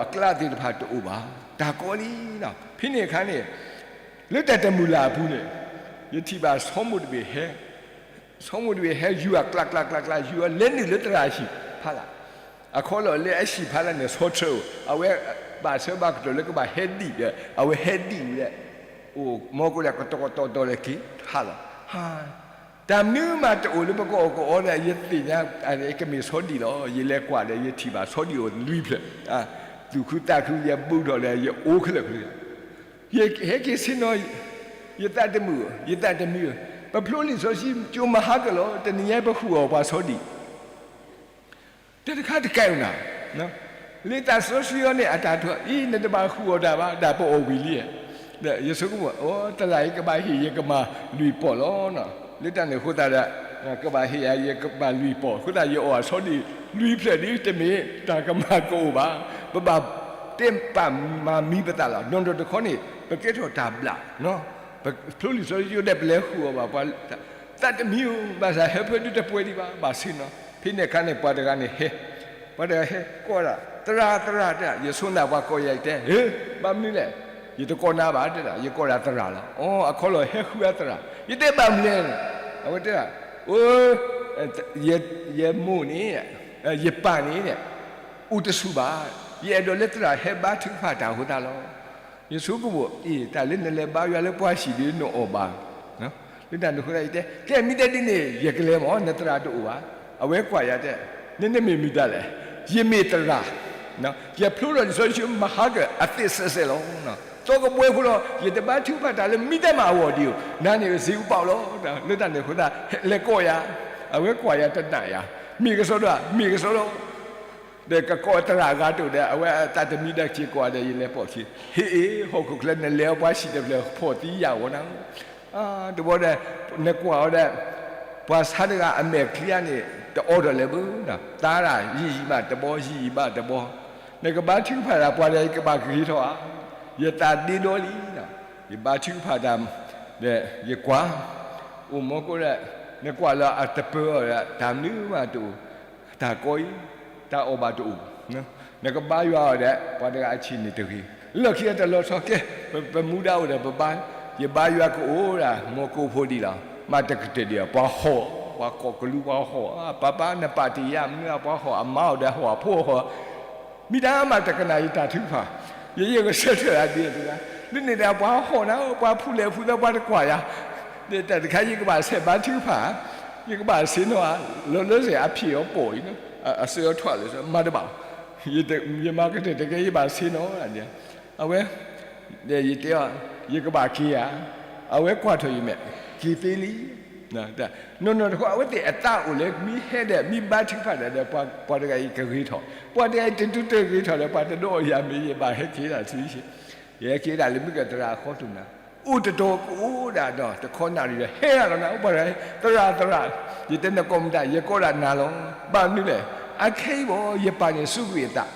အကျးသ့ၣ်တဖၣ်တအိၣ်ဘၣ်, တၢ်ကီလံနီၤ. ဖဲန့ၣ်အခါန့ၣ် လၢတၢ်တမုာ်လၢ်အပူၤန့ၣ် ယထံၣ်ဘၣ်ဆိမိၣ်တဘ့ၣ်ဟဲ, ဆိမိၣ်တဘ့ၣ်ဟဲယူၤအကျးကျးကျးကျး ယူၤအလဲၤနုာ်လၢသရၣ်အဟံၣ်ဖးလၢ်, အခီလီၤလၢအဟံၣ်ဖးလၢ်န့ၣ် ဆီဆၢအိၣ်, အဝဲဘၣ်ဆၢဘၣ်ကတီၢ်လၢကဘၣ်ဟဲဒံၣ်ဒီး အဝဲဟဲဒံၣ်ဝဲဒၣ်, အိၣ်မီကိးဒၣ်ကတီၤကတီၤတီၤလၢက့ၤဖးလီၤ. တၢ်မနုၤမးတအိၣ်လၢပကအီၣ်ကအီဒီး ယသ့ၣ်ညါ ကမ့ၢ်ဆီဒံၣ်လီၤ. ယလဲၤကွၢ်ဒီး ယထံၣ်ဘၣ်ဆီဒံၣ်အိၣ်လွံၢ်ဖျၢၣ်, သူၣ်ခုသးခု ယဘူးထီၣ်ဒီး ယအိၣ်ခဲလၢာ်ခဲဆ့, ယဟဲက့ၤဆ့ၣ်နီၤ, ယသးတမုာ်, ယသးတမံဧၢ, ပဖျိလံာ်စီဆှံကၠိမဟါကၢ်လီၤ, တနံၤညါပဃုာ်အီၣ်ပှၤဆီဒံၣ် တၢ်တခါတကဲဧိၤနၤ, လံာ်စီဆှံအံၤန့ၣ် အတၢ်ထီၣ်အံၤ နတဘၣ်ဃုာ်အီၣ်တၢ်ဘၣ်, တၢ်ပအီၣ်ဝံၤလံ, ယဆိကမိၣ် အိ သရၣ်အံၤကဘၣ်ဟ့ၣ်ယကမၢ်လွံၢ်ပီၢ်လီၤ. လၢတၢ်န့ၣ်အဃိသတးဒီး ကဘၣ်ဟ့ၣ်ယၤယကမၢ်လွံၢ်ပီၢ်, အဃိသတးယအီၣ်အဆီဒံၣ်လွံၢ်ဖျၢၣ်ဒ်တမ့ၢ်တၢ်ကမၢ်ကအိၣ်ဘၣ်. ပဘၣ်တဲပာ်မၤမံပသးလီၤ. နီၢ်နီၢ်တခီန့ၣ် ပကဲထီၣ်တၢ်ဘျၣ် ပဖျိလံာ်စီဆှံကၠိဒီး ပလဲၤဃုာ်အီၣ်ဘၣ်ပှၤ, သးတမံဧိၤ, ဘၣ်ဆၣ်ဟၢဖၢဒုတပှဲၤဒံးဘၣ်, ဘၣ်ဆ့ၣ်နီၤ. ဖဲန့ၣ်အခါန့ၣ် ပှၤတဂၤန့ၣ်ဟဲ, ပှၤတဂၤဟဲကိးဒၣ် သရၣ် သရၣ် တဲဒၣ်, ယဆိနၢ်ပှၤကိးယၤအံၤတဲ, ဧၢ, ဘၣ်မနုၤလဲၣ်, ယတကိးနၤဘၣ်တဲဒၣ်, ယကိးဒၣ်သရၣ်လီၤ. အိ အခီလီၤဟဲဃုအသရၣ်, ယတဲဘၣ်မနုၤလဲၣ်, အဝဲတဲဒၣ်, အိ ယမိၢ်န့ၣ်, ယပၢ်န့ၣ် အိၣ်တဆူၣ်ဘၣ်, ယအဲၣ်ဒိးလၢသရၣ်ဟဲဘါထုကဖၣ်တၢ်အဃိသတးလီၤ. ယဆိကမိၣ် အ့ၣ် တၢ်လၢနလဲၤဘါယွၤလၢပှၤဟံၣ်ဒီးနအီၣ်ဘၣ်, လၢတၢ်န့ၣ်အဃိသတးယတဲ, ကဲ မ့ၢ်တဲဒ်န့ၣ် ယကလဲၤမး, နသရၣ်တအိၣ်ဘၣ်. အဝဲကွၢ်ယၤတဲ, နမ့ၢ်မတၤလဲၣ်. ယမ့ၢ်သရၣ်, ယဖျိထီၣ်လံာ်စီဆှံမဟါကၢ်အသ့ၣ်စဲးစဲးလီၤ. သီကဘှဲဖိလီၤ, ယတဘါထုကဖၣ်တၢ်လၢမံတၢ်မၤအဂီၢ်ဒံးဧိၤ, နၤန့ၣ်စ့ပာ်လီၤ. လၢတၢ်န့ၣ်အဃိသတး လဲၤကိးယၤ, အဝဲကွၢ်ယၤတနာ်ယၤ, မ့ၢ်ကစီဒီဧါ, မ့ၢ်ကစီဒီ ဒီးကကိးသရၣ်အဂၤတအိၣ်ဒီး အဝဲအသးတမံဒီးစ့ၢ်ကီးဒီး ယလဲၤပိာ်ခံ, ဟ့ၣ်အ့ၣ် ဟီၣ်ခိၣ်ချၢနလဲၤအီၤပှၤဟံၣ်တဖျၢၣ်ဖီၣ်သံယာ်ဝဲနၤ, တဘျီဒီး နကွၢ်အီၤဒီး ပှၤဆါတဂၤအမဲာ်ချံအါန့ၣ် တအိးထီၣ်လၢၤဘၣ်, သါဒၣ်ယံာ်ယံာ်ဘၣ်တဘီ ယံာ်ယံာ်ဘၣ်တဘီ, နကဘါထုကဖၣ်တၢ်ပှၤဒီး ယကဘၣ်ကဂ့ၤထီၣ်ဧါ, ယသးဒ့ဒီလံ, ယဘါထုကဖၣ်တၢ် ဒီးယကွၢ်, အိၣ်မီကိးဒီး နကွၢ်လၢအတပၢၤအီၤဒီး တၢ်မနုၤမးတအိၣ်, တၢ်ကီအံၤ, တၢ်အီၣ်ဘၣ်တအိၣ်, နကဘါယွၤအီၤဒီး ပှၤတဂၤအဆံးန့ၣ်တဂ့ၤ, လၢခံအတလီၤဆီကဲ, ပမူဒါအိၣ်ဒီးပဘါ, ယဘါယွၤကအိၣ်ဒၣ် မီကိးဖိဒံးလီၤ, မ့ၢ်တကတၢၢ်ဒံး ပှၤဟီၣ်, ပှၤကိးကလူၤပှၤဟီၣ်, ပၢ်ပၢ်နပာ်တ့ၢ်ယၤမနုၤ ပှၤဟီၣ်အမါအီၤဒီးဟီၣ်အဖိဟီၣ် မ့ၢ်တၢ်မၤတကနၣ်ယတၢ်ထုကဖၣ်, ယယဂဲၤဆၢထၢၣ်အဒံးတဂၤ, လၢန့ၣ်ဒီးပှၤဟီၣ်နၤ ပှၤဖူလဲၣ်ဖူသၢပှၤတကွၢ်ယၤ, တၢ်တခါယကဘၣ်ဆဲးဘါထုကဖၣ်, ယကဘၣ်ဆ့ၣ်နီၤဧါ, လီၤလၢစ့ၢ်အဖံးအီၤပိာ်အံၤ, အစၢအထီၣ်လၢမၤတဘၣ်, ယမၤကတၢၢ်တကဲ ယဘၣ်ဆ့ၣ်နီၤ, အဝဲ ယတဲအီၤ, ယကဘၣ်က့ၤဧါ, အဝဲကွၢ်ထီၣ်ယမဲာ်, က့ၤသ့လံ. နီၢ်နီၢ်တဃီ အဝဲသ့ၣ်အသးအိၣ်လၢ မ့ၢ်ဟဲဒီး မ့ၢ်ဘါထုကဖၣ်ဒီး ပှၤတဂၤအံၤကဂ့ၤထီၣ်, ပှၤတဂၤအံၤတဒုးတဂ့ၤထီၣ်ဒီး ပှၤတဒုးအီၣ်ယၤမ့ၤ ယဘၣ်ဟဲက့ၤဒၣ်ဆံးဆံး, ယဟဲက့ၤဒၣ်လၢမ့ၢ်ကသရၣ်အဃီတိၢ်နၤ, အိၣ်တတီၤကအိၣ်ဒၣ်ဒီး တခီနၣ်ရံၣ်ဒီး ဟဲဒၣ်လီၤနၤ ပှၤတဂၤ, သရၣ်သရၣ်, ယတဲနကိးမတၤ ယကိးဒၣ်နၤလီၤ, ဘၣ်မနုၤလဲၣ်, အခဲအံၤဘၣ် ယပာ်န့ၢ်စူးကွံာ်အသး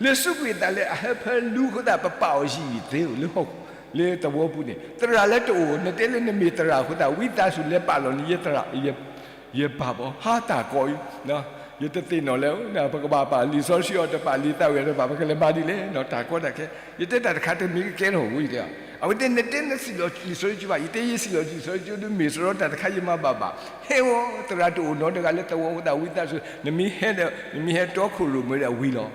လၢစူးကွံာ်အသးလၢအဟၢဖၢလူအဃိသတး ပပာ်အီၤယံာ်ယံာ်သ့ဧိၤလၢဟီၣ်ခိၣ်, လၢသဝီပူၤန့ၣ် သရၣ်လၢတအိၣ် နတဲလၢနမ့ၢ်သရၣ်အဃိသတး ဝံသးစူၤလဲၤပာ်လီၤန့ၣ် ယသရၣ်, ယပာ်ဘၣ်ဟါတၢ်ကီအံၤ, ယတသ့ၣ်နီၣ်လၢ ပကဘၣ်ပာ်လံာ်စီဆှံအီၤတပာ် လံာ်သးဝံၣ်အီၤတပာ် ပကလဲၤမၤဒ်လဲၣ်နီၤ တၢ်ကီတၢ်ခဲ, ယတဲတၢ်တခါတမ့ၢ်ကကဲထီၣ်ဝဲ ယတဲ, အဝဲတဲနတဲနစံၣ်လီၤလံာ်စီဆှံဘၣ် ယတဲယစံၣ်လီၤလံာ်စီဆှံဒုးမ့ၢ်စရီတၢ်တခါယမၤဘၣ်ဘၣ်, ဟဲဝဲသရၣ်တအိၣ်နီတဂၤလၢသဝီအဃိသတး ဝံသးစူၤ နမ့ၢ်ဟဲဒီး နမ့ၢ်ဟဲတီခိၣ်ရိၣ်မဲဒီးဝံၤလီၤ.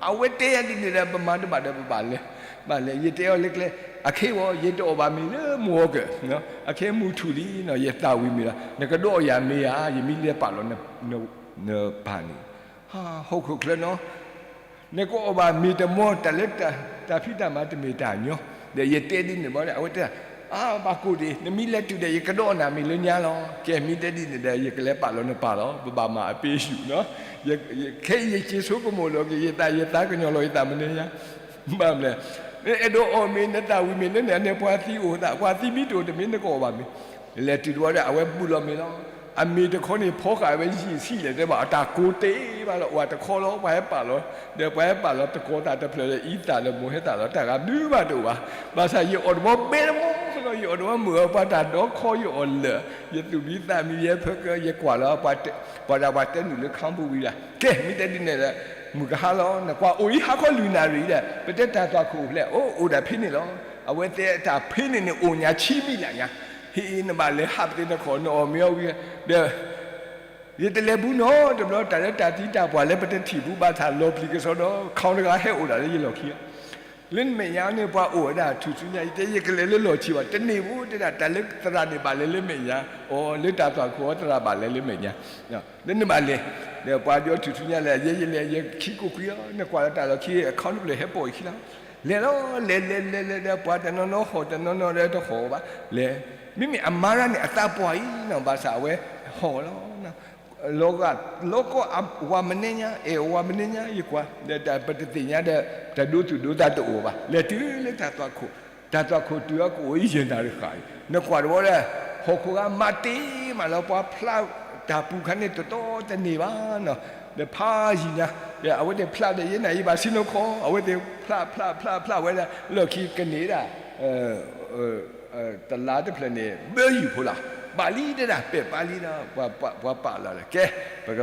အဝဲတဲယၤဒ်န့ၣ်ဒီး ပမၤတဘၣ်ဒီးပဘၣ်လဲၤ, ဘၣ်လဲၤ ယတဲအီၤလၢကျဲ, အခဲအံၤ ယတအီၣ်ဘၣ်မ့ၤလၢမုၢ်ဂီၤကၢၢ်, အခဲမုၢ်ထူၣ်လံနီၤ ယသးဝံၣ်မ့ၤလီၤ နကဒုးအီၣ်ယၤမ့ၤဧါ ယမ့ၢ်လဲၤပာ်လီၤ နပၢ်န့ၣ်, ဟီၣ်ခိၣ်ချၢနီၤ နကအီၣ်ဘၣ်မ့ၤတမီၤ တၢ်လၢတၢ်ဖံးတၢ်မၤ တမ့ၢ်တၢ်ညီ, ဒီးယတဲဒ်န့ၣ်ဘၣ်ဒီး အဝဲတဲ, အါ ဘၣ်ကိၢ်ဒံး နမ့ၢ်လဲၤတုၤဒီး ယကဒုးအီၣ်နၤမ့ၤလၢညါလီၤ. ကဲ မ့ၢ်တဲဒ်န့ၣ်ဒီး ယကလဲၤပာ်လီၤနပၢ်လီၤ. ပဘၣ်မၤအပ့ၤယူၢ်နီၤ. ခဲအံၤယစ့ၤဆိကမိၣ်လီၤက့ၤယသး ယသးကညီၤလီၤယသးမနုၤညါ, ဘၣ်မနုၤလဲၣ်, နအဲၣ်ဒိးအီၣ်မ့ၤ နသးဝံၣ်မ့ၤလၢန့ၣ် အန့ၣ်ပှၤသံအိၣ်သး ပှၤသံမ့ၢ်တအိၣ်တမ့ၢ် နကအီၣ်ဘၣ်မ့ၤ. လဲၤတုၤတဝီဒီး အဝဲဘူးလီၤမ့ၤလီၤ. အမ့ၤတခီန့ၣ် ဖီဃာ်ဝဲယံာ်ဆံးလဲၣ် တဲဘၣ် အတၢ်ကိးတ့ၢ်ဘၣ်လီၤ အိၣ်တခီလီၤ ပှၤဟဲပာ်လီၤ, ဒီးပှၤဟဲပာ်လီၤ တကိးသးတဖျၢၣ်ဒီး အံသၣ်လၢမိၢ်ဟဲသၣ်လီၤ တၢ်ဂၤဘျုးဘၣ်တအိၣ်ဘၣ်. ဘၣ်ဆၣ်ယအီၣ်တဘီဘဲတဘီလီၤ ယအီၣ်တဘီမုာ်အီၤ ပှၤတၢ်ဒီခီယအီၣ်လၢာ်, ယသူၣ်မံသးမံ ယဟဲဖၢကၢ ယကွၢ်လီၤ ပှၤဒၣ်ပှၤတဲနုာ်လၢခါပူၤဝံၤဒၣ် ကဲ မ့ၢ်တဲဒ်န့ၣ်ဒီး မုၢ်ကဟါလီၤ နကွၢ်အိၣ်အံၤဟါခီလွံၢ်နၣ်ရံၣ်ဒီး ပတဲတၢ်သွၣ်ခိၣ်အိၣ်ဖျဲၣ် အိၣ်အိၣ်ဒၣ်ဖဲန့ၣ်လီၤ. အဝဲသ့ၣ်တၢ်ဖဲန့ၣ်န့ၣ် အိၣ်ညါဆံမံၤလၢညါ, ဟ့ၣ် နဘၣ်လဲၤဟးပသ့ၣ်နခီၣ် နအီၣ်မ့ၤအီၤဝံၤဒီး ယတလဲၤဘူးနီတဘျီ တၢ်လၢတၢ်သံတၢ်ပှၢ်လၢပတထံၣ်ဘူးဘၣ်ဆၣ် လီၤပျံၤကစီဒီ ခီတဂၤဟဲအိၣ်ဒၣ်လၢယလီၢ်ခံ, လၢနမဲာ်ညါန့ၣ် ပှၤအိၣ်ဝဲဒၣ်ထူၣ်စုညါ ယတဲယကလဲၤလၢလီၢ်ခံဘၣ် တန့ၢ်ဘူးတဲဒၣ် တၢ်လၢသရၣ်န့ၣ်ဘၣ်လဲၤလၢမဲာ်ညါ, အီၤလၢတၢ်သွၣ်ခိၣ်အီၤသရၣ်ဘၣ်လဲၤလၢမဲာ်ညါ, လၢနဘၣ်လဲၤ, ဒီးပှၤဒီးထူၣ်စုညါလဲၤ ယဲယလဲၤ ယခံကိးကွံာ်လီၤ နကွၢ်လၢတၢ်လီၢ်ခံ အခီနပျဲၢ်ဟဲပိာ်အခံလီၤ, လဲၤလီၤ လဲၤလဲၤလဲၤလဲၤဒီး ပှၤတနီၤနီၤဟီၣ်တနီၤနီၤဒီးတဟီၣ်ဘၣ်, လဲၤ, မ့မ့ၢ်အမါရၣ်န့ၣ်အသးပှၢ်အံၤနီၤ ဘၣ်ဆၣ်အဝဲဟီၣ်လီၤ လီၤကီၢ်အဝၤမနုၤညါ အဲၣ်အဝၤမနုၤညါ ယကွၢ် ဒီးပတသ့ၣ်ညါဒီး တဒိသူၣ်ဒိသးတအိၣ်ဘၣ် လဲၤတုၤလၢတၢ်သွၣ်ခိၣ်, တၢ်သွၣ်ခိၣ်တုၤအကအိၣ်ယဲၢ်နၣ်ရံၣ်ဃၣ်အံၤ နကွၢ်တဝီဒီး ဟီၣ်ခိၣ်ဂၤမၤတ့ၢ်မးလီၤ ပှၤဖျါတၢ်ပူၤခါန့ၣ်တတီတန့ၢ်ဘၣ်နီၤ, ဒီးဖးယံၤညါ ဒီးအဝဲသ့ၣ်ဖျါဒီးယဲနၤယဘၣ်ဆ့ၣ်နီၤခီ အဝဲသ့ၣ်ဖျါဖျါဖျါဖျါဝဲဒၣ် လီၢ်ခံကန့ၢ်ဒၣ် တလါတဖျၢၣ်န့ၣ် ဘၢယုၢ်ဖိလီၤ, ဘၣ်လံတဲဒၣ် ပဲာ်ပၢ်လံဒီး ပှၤပာ်လီၤဒီး ကဲ ပက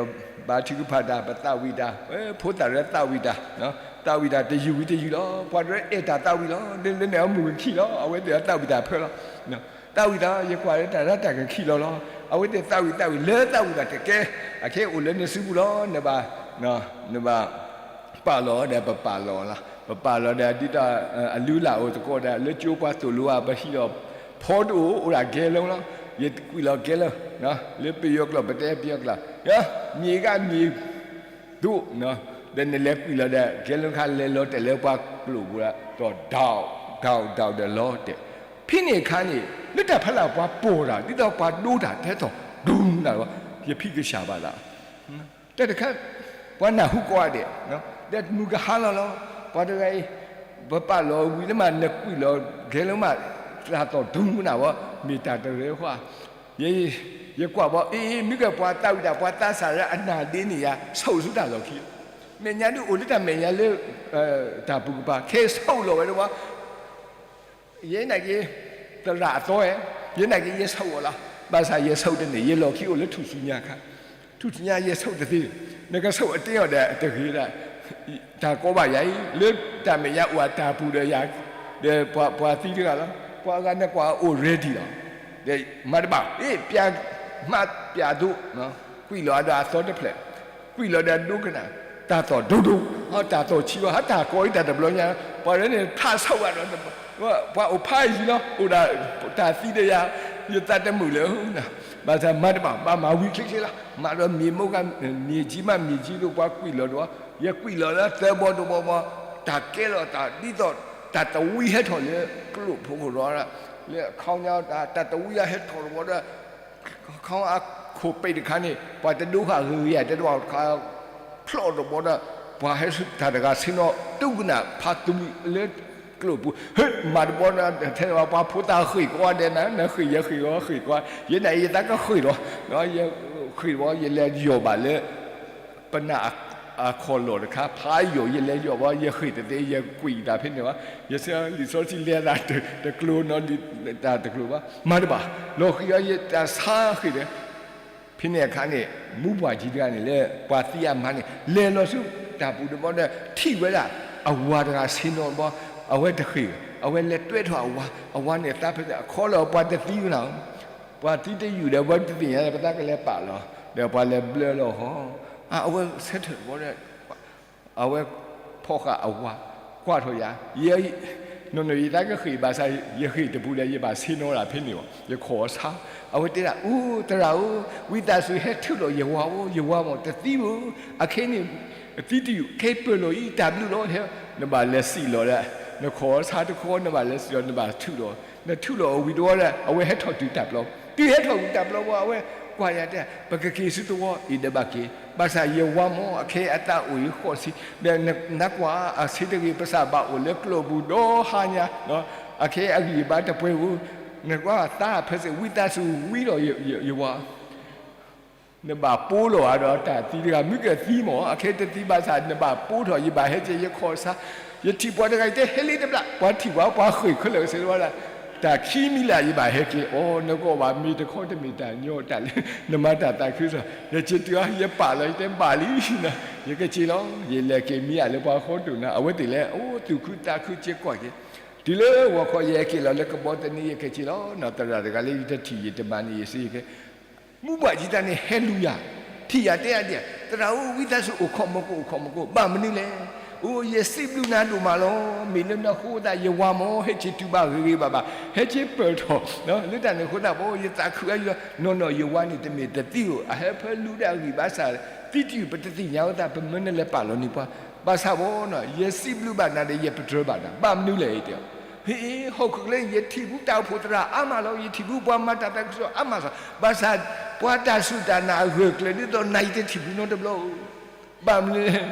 ဘါထုကဖၣ်တၢ် ပသးဝံၣ်တၢ်, ဖိသၣ်ရဲသးဝံၣ်တၢ်, သးဝံၣ်တၢ်တယုၢ်ဝံၤတယုၢ်လီၤ, ပှၤတရဲအဲၣ်တၢ်သးဝံၣ်လီၤ, လၢလၢန့ၣ်အမုၢ်ကခံလီၤ, အဝဲသ့ၣ်အသးဝံၣ်တၢ်ဖၢလီၤ, သးဝံၣ်တၢ် ယကွၢ်လၢတၢ်လၢတၢ်ကခံလီၤလီၤ, အဝဲသ့ၣ်သးဝံၣ်သးဝံၣ်လၢသးဝံၣ်တၢ်တကဲ, အခဲအိၣ်လၢနစုပူၤလီၤ, နဘၣ် နဘၣ် ပာ်လီၤဒီးပပာ်လီၤလီၤ, ပပာ်လီၤဒီးဒ်သိး အလုၢ်အလၢ်အိၣ်သကိးဒီး လၢကၠိပှၤသိၣ်လိအပဟံၣ်ဒီး ဖီတအိၣ် အိၣ်ဒၣ်ကဲလၢလီၤ, ယကွံာ်လီၤကဲလၢ, လၢပယီၤကျိာ် ပတဲပယီၤကျိာ်, မ့ၢ်ဂ့ၢ်မ့ၢ်ဒိၣ်, ဒီးနလဲၤကွံာ်လီၤဒီး ကဲလၢခါလဲၤလီၤတဲာ်လၢပှၤကျိာ်ပူၤဒီး ဒီးဒီးဒီးလီၤတဲာ်, ဖဲန့ၣ်အခါန့ၣ် လၢတၢ်ဖီလာ်ပှၤပိာ်တၢ် ဒ်သိးပှၤဒိတၢ် တဲသိး ဒူနၤလီၤ, ယဖံးကစၢ်ဘၣ်သး တၢ်တခါ ပှၤနၢ်ဟူကိးဂၤဒဲး, ဒီးမုၢ်ကဟါလီၤလီၤ, ပှၤတဂၤအံၤ ပပာ်လီၤဝံၤလၢမး နကွံာ်လီၤဂဲၤလၢမး တၢ်သီၣ်ဒူမနၤဝဲ မ့ၢ်တၢ်တရၢဃီ, ယ ယကွၢ်ဘၣ် အ့ မ့ၢ်ကဲပှၤသးဝံၣ်တၢ် ပှၤသးစၢ်လၢအနၢ်ဒ့န့ၣ်ယၤ ဆိၣ်ဆူတၢ်လီၢ်ခံ, မဲာ်ညါဒုးအိၣ်လၢတၢ်မဲာ်ညါလၢ တၢ်ပူၤကပၤ ခဲဆိၣ်လီၤဝဲတဝီ ယဲနာ်က့ သရၣ်အသီဝဲ, ယဲနာ်က့ ယဆိၣ်အီၤလီၤ. ဘၣ်ဆၣ်ယဆိၣ်တန့ၢ် ယလီၢ်ခံအိၣ်လၢထူၣ်စုညါအခါ, ထူၣ်စုညါယဆိၣ်တသ့, နကဆိၣ်အတ့အီၤဒီးတဂ့ၤဒၣ်, တၢ်ကိးဘၣ်ယၤအံၤ လၢတၢ်မဲာ်ညါအိၣ်အတၢ်ပူၤဒီးယၤ, ဒီးပှၤသံတဂၤလီၤ. ပှၤအဂၤနကွၢ်အိၣ် ready လီၤ. ဒီးမၤတဘၣ် အ့ ပျၢ် မးပျၢ်သိး, ကွံာ်လီၤဒီးအသီတဖျၢၣ်, ကွံာ်လီၤဒီးဒိကနၣ်, တၢ်သီၣ်ဒိၣ်ဒိၣ်, တၢ်သီၣ်ဆံးဘၣ် ဟးတၢ်ကိးအံၤတၢ်တဘျီညါ, ပှၤရဲန့ၣ် ဖးဆိၣ်ဘၣ်ဒီး ပှၤအိၣ်ဖးယံၤလီၤ, အိၣ်ဒၣ်တၢ်သံဒီးယၤ, ယသးတမုာ်လၢၤ, ဘၣ်ဆၣ်မၤတဘၣ်, ဘၣ်မၤဝံၤချ့ချ့လီၤ. မၤဒီးမ့ၢ်မိၢ်က မ့ၢ်ကၠံမး မ့ၢ်ကၠံဒိၣ် ပှၤကွံာ်လီၤဒီး, ယကွံာ်လီၤလၢသၢဘီတဘီဘီ, တၢ်ကဲလီၤတၢ်ဒ်သိး တၢ်တဝံဟဲထီၣ်လၢကျိၣ်ဖိကရီဒီး, လၢအခီညါတၢ် တၢ်တဝံဟဲထီၣ်တဘီဒီး ခီအခိၣ်ပ့းတခါန့ၣ် ပှၤတဒိဃာ်ဂ့ၤဂ့ၤ တဲတဘၣ်တခါ ဖျီၣ်တဘီဒီး ပှၤဟဲတၢ်တဂၤဆ့ၣ်နီၤ တူၢ်ကနၣ်ဖးသူလၢကျိၣ်ပူၤ, ဟ့ၣ် မၤတဘီဒီး ထဲပှၤဖိသၣ်ဃ့ၢ်ကွါဒဲးနၤ, နဃ့ၢ်ယဃ့ၢ်အီၤဃ့ၢ်ကွါ, ယဲဒၣ်ယသးကဃ့ၢ်ဒီး, ယဃ့ၢ်တဘီ ယလဲၤယီၢ်ဘၣ်လၢ ပနၢ်အခီၣ်လီၢ်တခါ ဖးယီၢ် ယလဲၤယီၢ်ဘီ ယဃ့ၢ်တသ့ ယကွံာ်တၢ်ဖဲန့ၣ်ဘၣ်, ယဆၢလံာ်စီဆှံလဲၤသးတကျိၤနီၤ တၢ်တကျိၤဘၣ်, မၤတဘၣ်, လီၤဃံၤအီၤယတၢ်ဆါဃ့ၢ်ဒီး ဖဲန့ၣ်အခါန့ၣ် မူပှၢ်ကၠံတဂၤန့ၣ်လၢ ပှၤသံအမါန့ၣ် လဲၤလီၤဆူတၢ်ပူၤတဘီဒီး ထံၣ်ဝဲဒၣ် အဝၤတဂၤဆ့ၣ်နီၤတဘီ, အဝဲတဃ့ၢ်, အဝဲလဲၤတွဲထီၣ်အဝၤ, အဝၤန့ၣ်သးဖဲ အခီလီၤပှၤတသံကနၤ, ပှၤသံတယုၢ်ဒီး ပှၤတသ့ၣ်ညါ ပသးကလဲၤပာ်လီၤ, ဒီးပှၤလဲၤဘျၢလီၤဃီ, အဝဲဆၢထၢၣ်တဘီဒီး အဝဲဖီၣ်ဃာ်အဝၤ, ကွၢ်ထီၣ်ယၤ, နီၢ်နီၢ်ယသးကဃ့ၢ်ဘၣ်ဆၣ် ယဃ့ၢ်တပူၤဒီး ယဘၣ်ဆ့ၣ်နီၤတၢ်ဖဲန့ၣ်လီၤ, ယခီၣ်အဆါ, အဝဲတဲဒၣ် အိ သရၣ်ဧၢ, ဝံသးစူၤဟဲထုးလီၤယဝၤဧိၤ, ယဝၤမ့ၢ်တသံဧိၤ, အခဲအံၤန့ၣ် သံတယုၢ် ခဲအံၤပၢၢ်လီၤအံၤ တၢ်ဘျုးလီၤ, ဟဲ, နဘၣ်လဲၤစံးလီၤဒီး နခီၣ်အဆါတခီ နဘၣ်လဲၤစံးလီၤ နဘၣ်ထုးလီၤ, နထုးလီၤအဝံၤတဝီဒီး အဝဲဟဲထီၣ်တုၤတၢ်ပျီ, တုၤဟဲထီၣ်တုၤတၢ်ပျီဘီ အဝဲကွၢ်ယၤတဲ ပကက့ၤဆူတဝီအံၤဒီးဘၣ်က့ၤ, ဘၣ်ဆၣ်ယဝၤမ့ၢ် အခဲအံၤအသးအိၣ်အံၤဃိးဆံ, ဒီးနကွၢ်အဆ့တဂ့ၤ ပစၢ်ဘၣ်အိၣ်လၢကျိၣ်ပူၤဒီးဟါညါ, အခဲအံၤအဂံၢ်အဘါတပှဲၤဧိၤ, နကွၢ်သးဖဲစ့ၢ် ဝံသးစူၤဝံလီၤယဝၤ နဘၣ်ပိလီၤအဒီးတၢ်သံတဂၤ မ့ၢ်ကသံမ့ၢ် အခဲတသံဘၣ်ဆၣ် နဘၣ်ပိထီၣ် ယဘၣ်ဟဲက့ၤ ယခီၣ်ဆါ, ယထံၣ်ပှၤတဂၤအံၤတဲ ဟဲလံတဘျီ ပှၤထံၣ်ပှၤ ပှၤဃ့ၢ်ခဲလၢာ်ကစ့ၢ်တဝီဒၣ်, တၢ်ခံမံၤလၢ် ယဘၣ်ဟဲက့ၤ အိ နကွၢ်ဘၣ် မ့ၢ်တခီတမ့ၢ်တၢ်ညီတၢ်လၢ နမၤတၢ်သးခုစ့ၢ်, ယက့ၤတုၤအီၤ ယပာ်လီၤ ယတဲဘၣ်လံ, ယကက့ၤလီၤ, ယလဲၤက့ၤမံအလၢပှၤဃီဒိၣ်နၤ အဝဲသ့ၣ်လဲၤ အိ သူၣ်ခုသးခုက့ၤကွၢ်က့ၤ, တုၤလၢဂီၤခီ ယဟဲက့ၤလီၤလၢကဘီသန့ ယကက့ၤလီၤ, သရၣ်တဂၤလၢယတထံၣ်ယတမၤန့ၣ် ယစ့ၢ်ကီး မူဘၣ်ယံၤတၢ်န့ၣ် ဟဲလူၤယၤ, ထံၣ်ယၤတဲအဒၣ်, သရၣ်ဧၢ ဝံသးစူၤအိၣ်ခိးမကိၣ် အိၣ်ခိးမကိၣ် ဘၣ်မနုၤလဲၣ်, အိ ယစံးဘျုးနၤဒိၣ်မးလီၤ, မ့ၢ်လၢနဃိသတး ယဝၤမ့ၢ် ဟဲက့ၤတုၤဘၣ်ဂ့ၤဂ့ၤဘၣ်ဘၣ်, ဟဲက့ၤပၢၢ်ထီၣ်, လၢတၢ်န့ၣ်အဃိသတး ပ ယသးခုအယွၤ, နီၢ်နီၢ်ယဝၤန့ၣ် တမ့ၢ်တသံဧိၤ အဟဲဖၢလူဒၣ်ဂံၢ်ဘါစၢ်, သံတယုၢ်ပတသ့ၣ်ညါအဃိသတး ပမၢနလဲၤပာ်လီၤန့ၢ်ပှၤ, ဘၣ်ဆၣ်ဝဲနီၤ ယစံးဘျုးဘၣ်နၤဒီး ယပတြၢၤဘၣ်နၤ, ဘၣ်မနုၤလဲၣ်တဲ ဟ့ၣ် ဟီၣ်ခိၣ်ချၢ ယထံၣ်ဘူးတၢ်အိၣ်ဖှိၣ်သရၣ်အါမးလီၤ, ယထံၣ်ဘူးပှၤမၤတၢ်သးခုကစီၣ်အါမးလီၤ, ဘၣ်ဆၣ် ပှၤတၢ်စူၢ်တၢ်နာ်အဂၢၢ်ကျၢၤဒ်သိးနၤ ယတထံၣ်ဘူးနီတဘျီဧိၤ, ဘၣ်မနုၤလဲၣ်,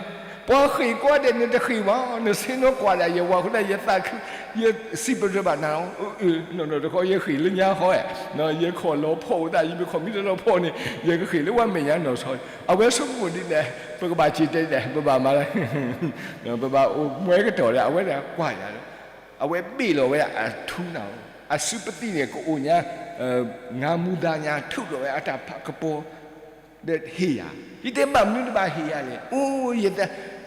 ပှၤဃ့ၢ်ကွၢ်ဒီးနတဃ့ၢ်ဘၣ်, နဆ့ၣ်နီၤကွၢ်ဒၣ်ယဝၤအဃိသတး ယသးခု, ယစံးပတြၢၤဘၣ်နၤလီၤ, နီၢ်နီၢ်တခီ ယဃ့ၢ်လၢညါဃီ, ယခီၣ်လီၤဖီၣ်အဃိသတး ယမ့ၢ်ခီၣ်မံတလီၤဖီၣ်န့ၣ် ယကဃ့ၢ်လၢပှၤမဲာ်ညါနီၢ်ဆီ, အဝဲဆိကမိၣ်ဒ်လဲၣ်, ပကဘၣ်စံၣ်တဲၤတဲၤ ပဘၣ်မၤလၢ ပဘၣ်အိၣ်မွဲကတီၢ်ဒီး အဝဲဒၣ်ကွၢ်ယၤလီၤ, အဝဲဘ့ၣ်လီၤဝဲဒၣ်အထူနၤလီၤ, အစုပသံၣ်န့ၣ် ကအိၣ်ညါ ငါးမူသားညါ ထုးထီၣ်ဝဲအတၢ်ဖးကပီၤ ဒီးဟ့ၣ်ယၤ, ယတဲဘၣ်မနုၤတဘၣ်ဟ့ၣ်ယၤလဲၣ်, အိ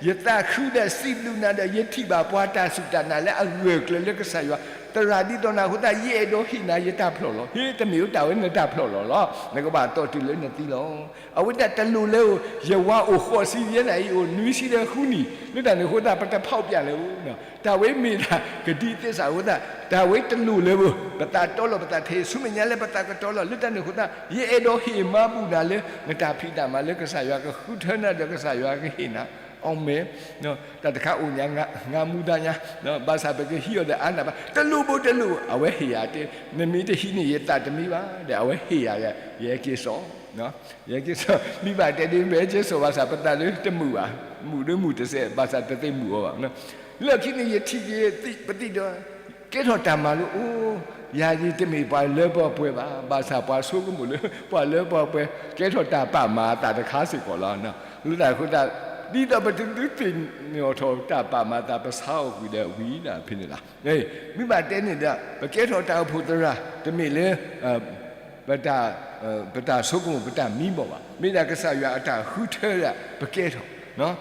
ယသးခုဒီးစံးဘျုးနၤဒီး ယထံၣ်ဘၣ်ပှၤတၢ်စူၢ်တၢ်နာ်လၢအဂၢၢ်ကျၢၤလၢကစၢ်ယွၤ, သရၣ်ဒ်သိးနၤအဃိသတး ယအဲၣ်ဒိးဟ့ၣ်နၤယတၢ်ဖျီၣ်လီၤ, ဟ့ၣ် တမ့ၢ်အိၣ်တၢ်ဝဲနတၢ်ဖျီၣ်လီၤလီၤ, နကဘၣ်တီၢ်တုၤလၢနသံလီၤ, အဝဲဒၣ်တလိၣ်လၢဧိၤ, ယဝၤအိၣ်ဃိးဆံ ယဲဒၣ်အံၤအိၣ်နွံဆံဒီးဃုနံၣ်, လၢတၢ်န့ၣ်အဃိသတး ပတဖီၣ်ပျၢ်လၢၤဧိၤ, တၢ်ဝဲမ့ၢ်ဒၣ်ကဒံသစ္စာအဃိသတး, တၢ်ဝဲတလိၣ်လၢၤဘၣ်, ပသးတီလီၤ ပသးထဲ ဆူမဲာ်ညါလၢပသးကတီလီၤ လၢတၢ်န့ၣ်အဃိသတး ယအဲၣ်ဒိးဟ့ၣ်မၤဘူၣ်နၤလၢ နတၢ်ဖံးတၢ်မၤလၢကစၢ်ယွၤကဃုထၢနၤဒီးကစၢ်ယွၤကဟ့ၣ်နၤ, အီၣ်မ့ၣ်, တၢ်တခါအိၣ်ညါ ငါးမူသားညါ, ဘၣ်ဆၣ်ပကဟံးအီၤဒီးအါနၢ်ဘၣ်, တလိၣ်ဘၣ်တလိၣ်, အဝဲဟ့ၣ်ယၤတဲ, နမ့ၢ်တဟံးန့ၣ် ယသးတမံဘၣ်, ဒီးအဝဲဟ့ၣ်ယၤ, ယဟဲက့ၤစိာ် ယဟဲက့ၤစိာ်, မ့ၢ်ဘၣ်တဲဒ် ပဟဲက့ၤစိာ်ဘၣ်ဆၣ် ပသးဒ်တမုာ်ဘၣ်, မုာ်ဒ်မုာ်တစဲး ဘၣ်ဆၣ်တသ့မုာ်အီၤဘၣ်, လၢခံန့ၣ် ယထံၣ်က့ၤပသံၣ်ဒီး ကဲထီၣ်တၢ်မၤလိ, အိ ယၤဒ်တမ့ၢ်ပှၤလၢပှဲၤပှဲၤဘၣ်, ဘၣ်ဆၣ်ပှၤဆိကမိၣ်လၢ ပှၤလၢပှဲၤပှဲၤ ကဲထီၣ်တၢ်ပာ်မၤအသးတခါစ့ၢ်ကီးလီၤ, လၢတၢ်အဃိသတး ဒ်သိးပတဒုးသ့ၣ်နီၣ်ထီၣ်တၢ်ပာ်မၤအသး ပဆါအီၤကွံာ်ဒီးဝံၤဒၣ်ဖဲန့ၣ်လီၤ. မ့ၢ်ဘၣ်တဲန့ၣ်ဒီး ပကဲထီၣ်တၢ်အိၣ်ဖှိၣ်သရၣ် တမ့ၢ်လၢ ပတၢ်ဆိကမိၣ် ပတၢ်မံဘီၣ်ဘၣ်, မ့ၢ်ဒၣ်ကစၢ်ယွၤအတၢ်ဃုထၢဒၣ်ပကဲထီၣ်, လံာ်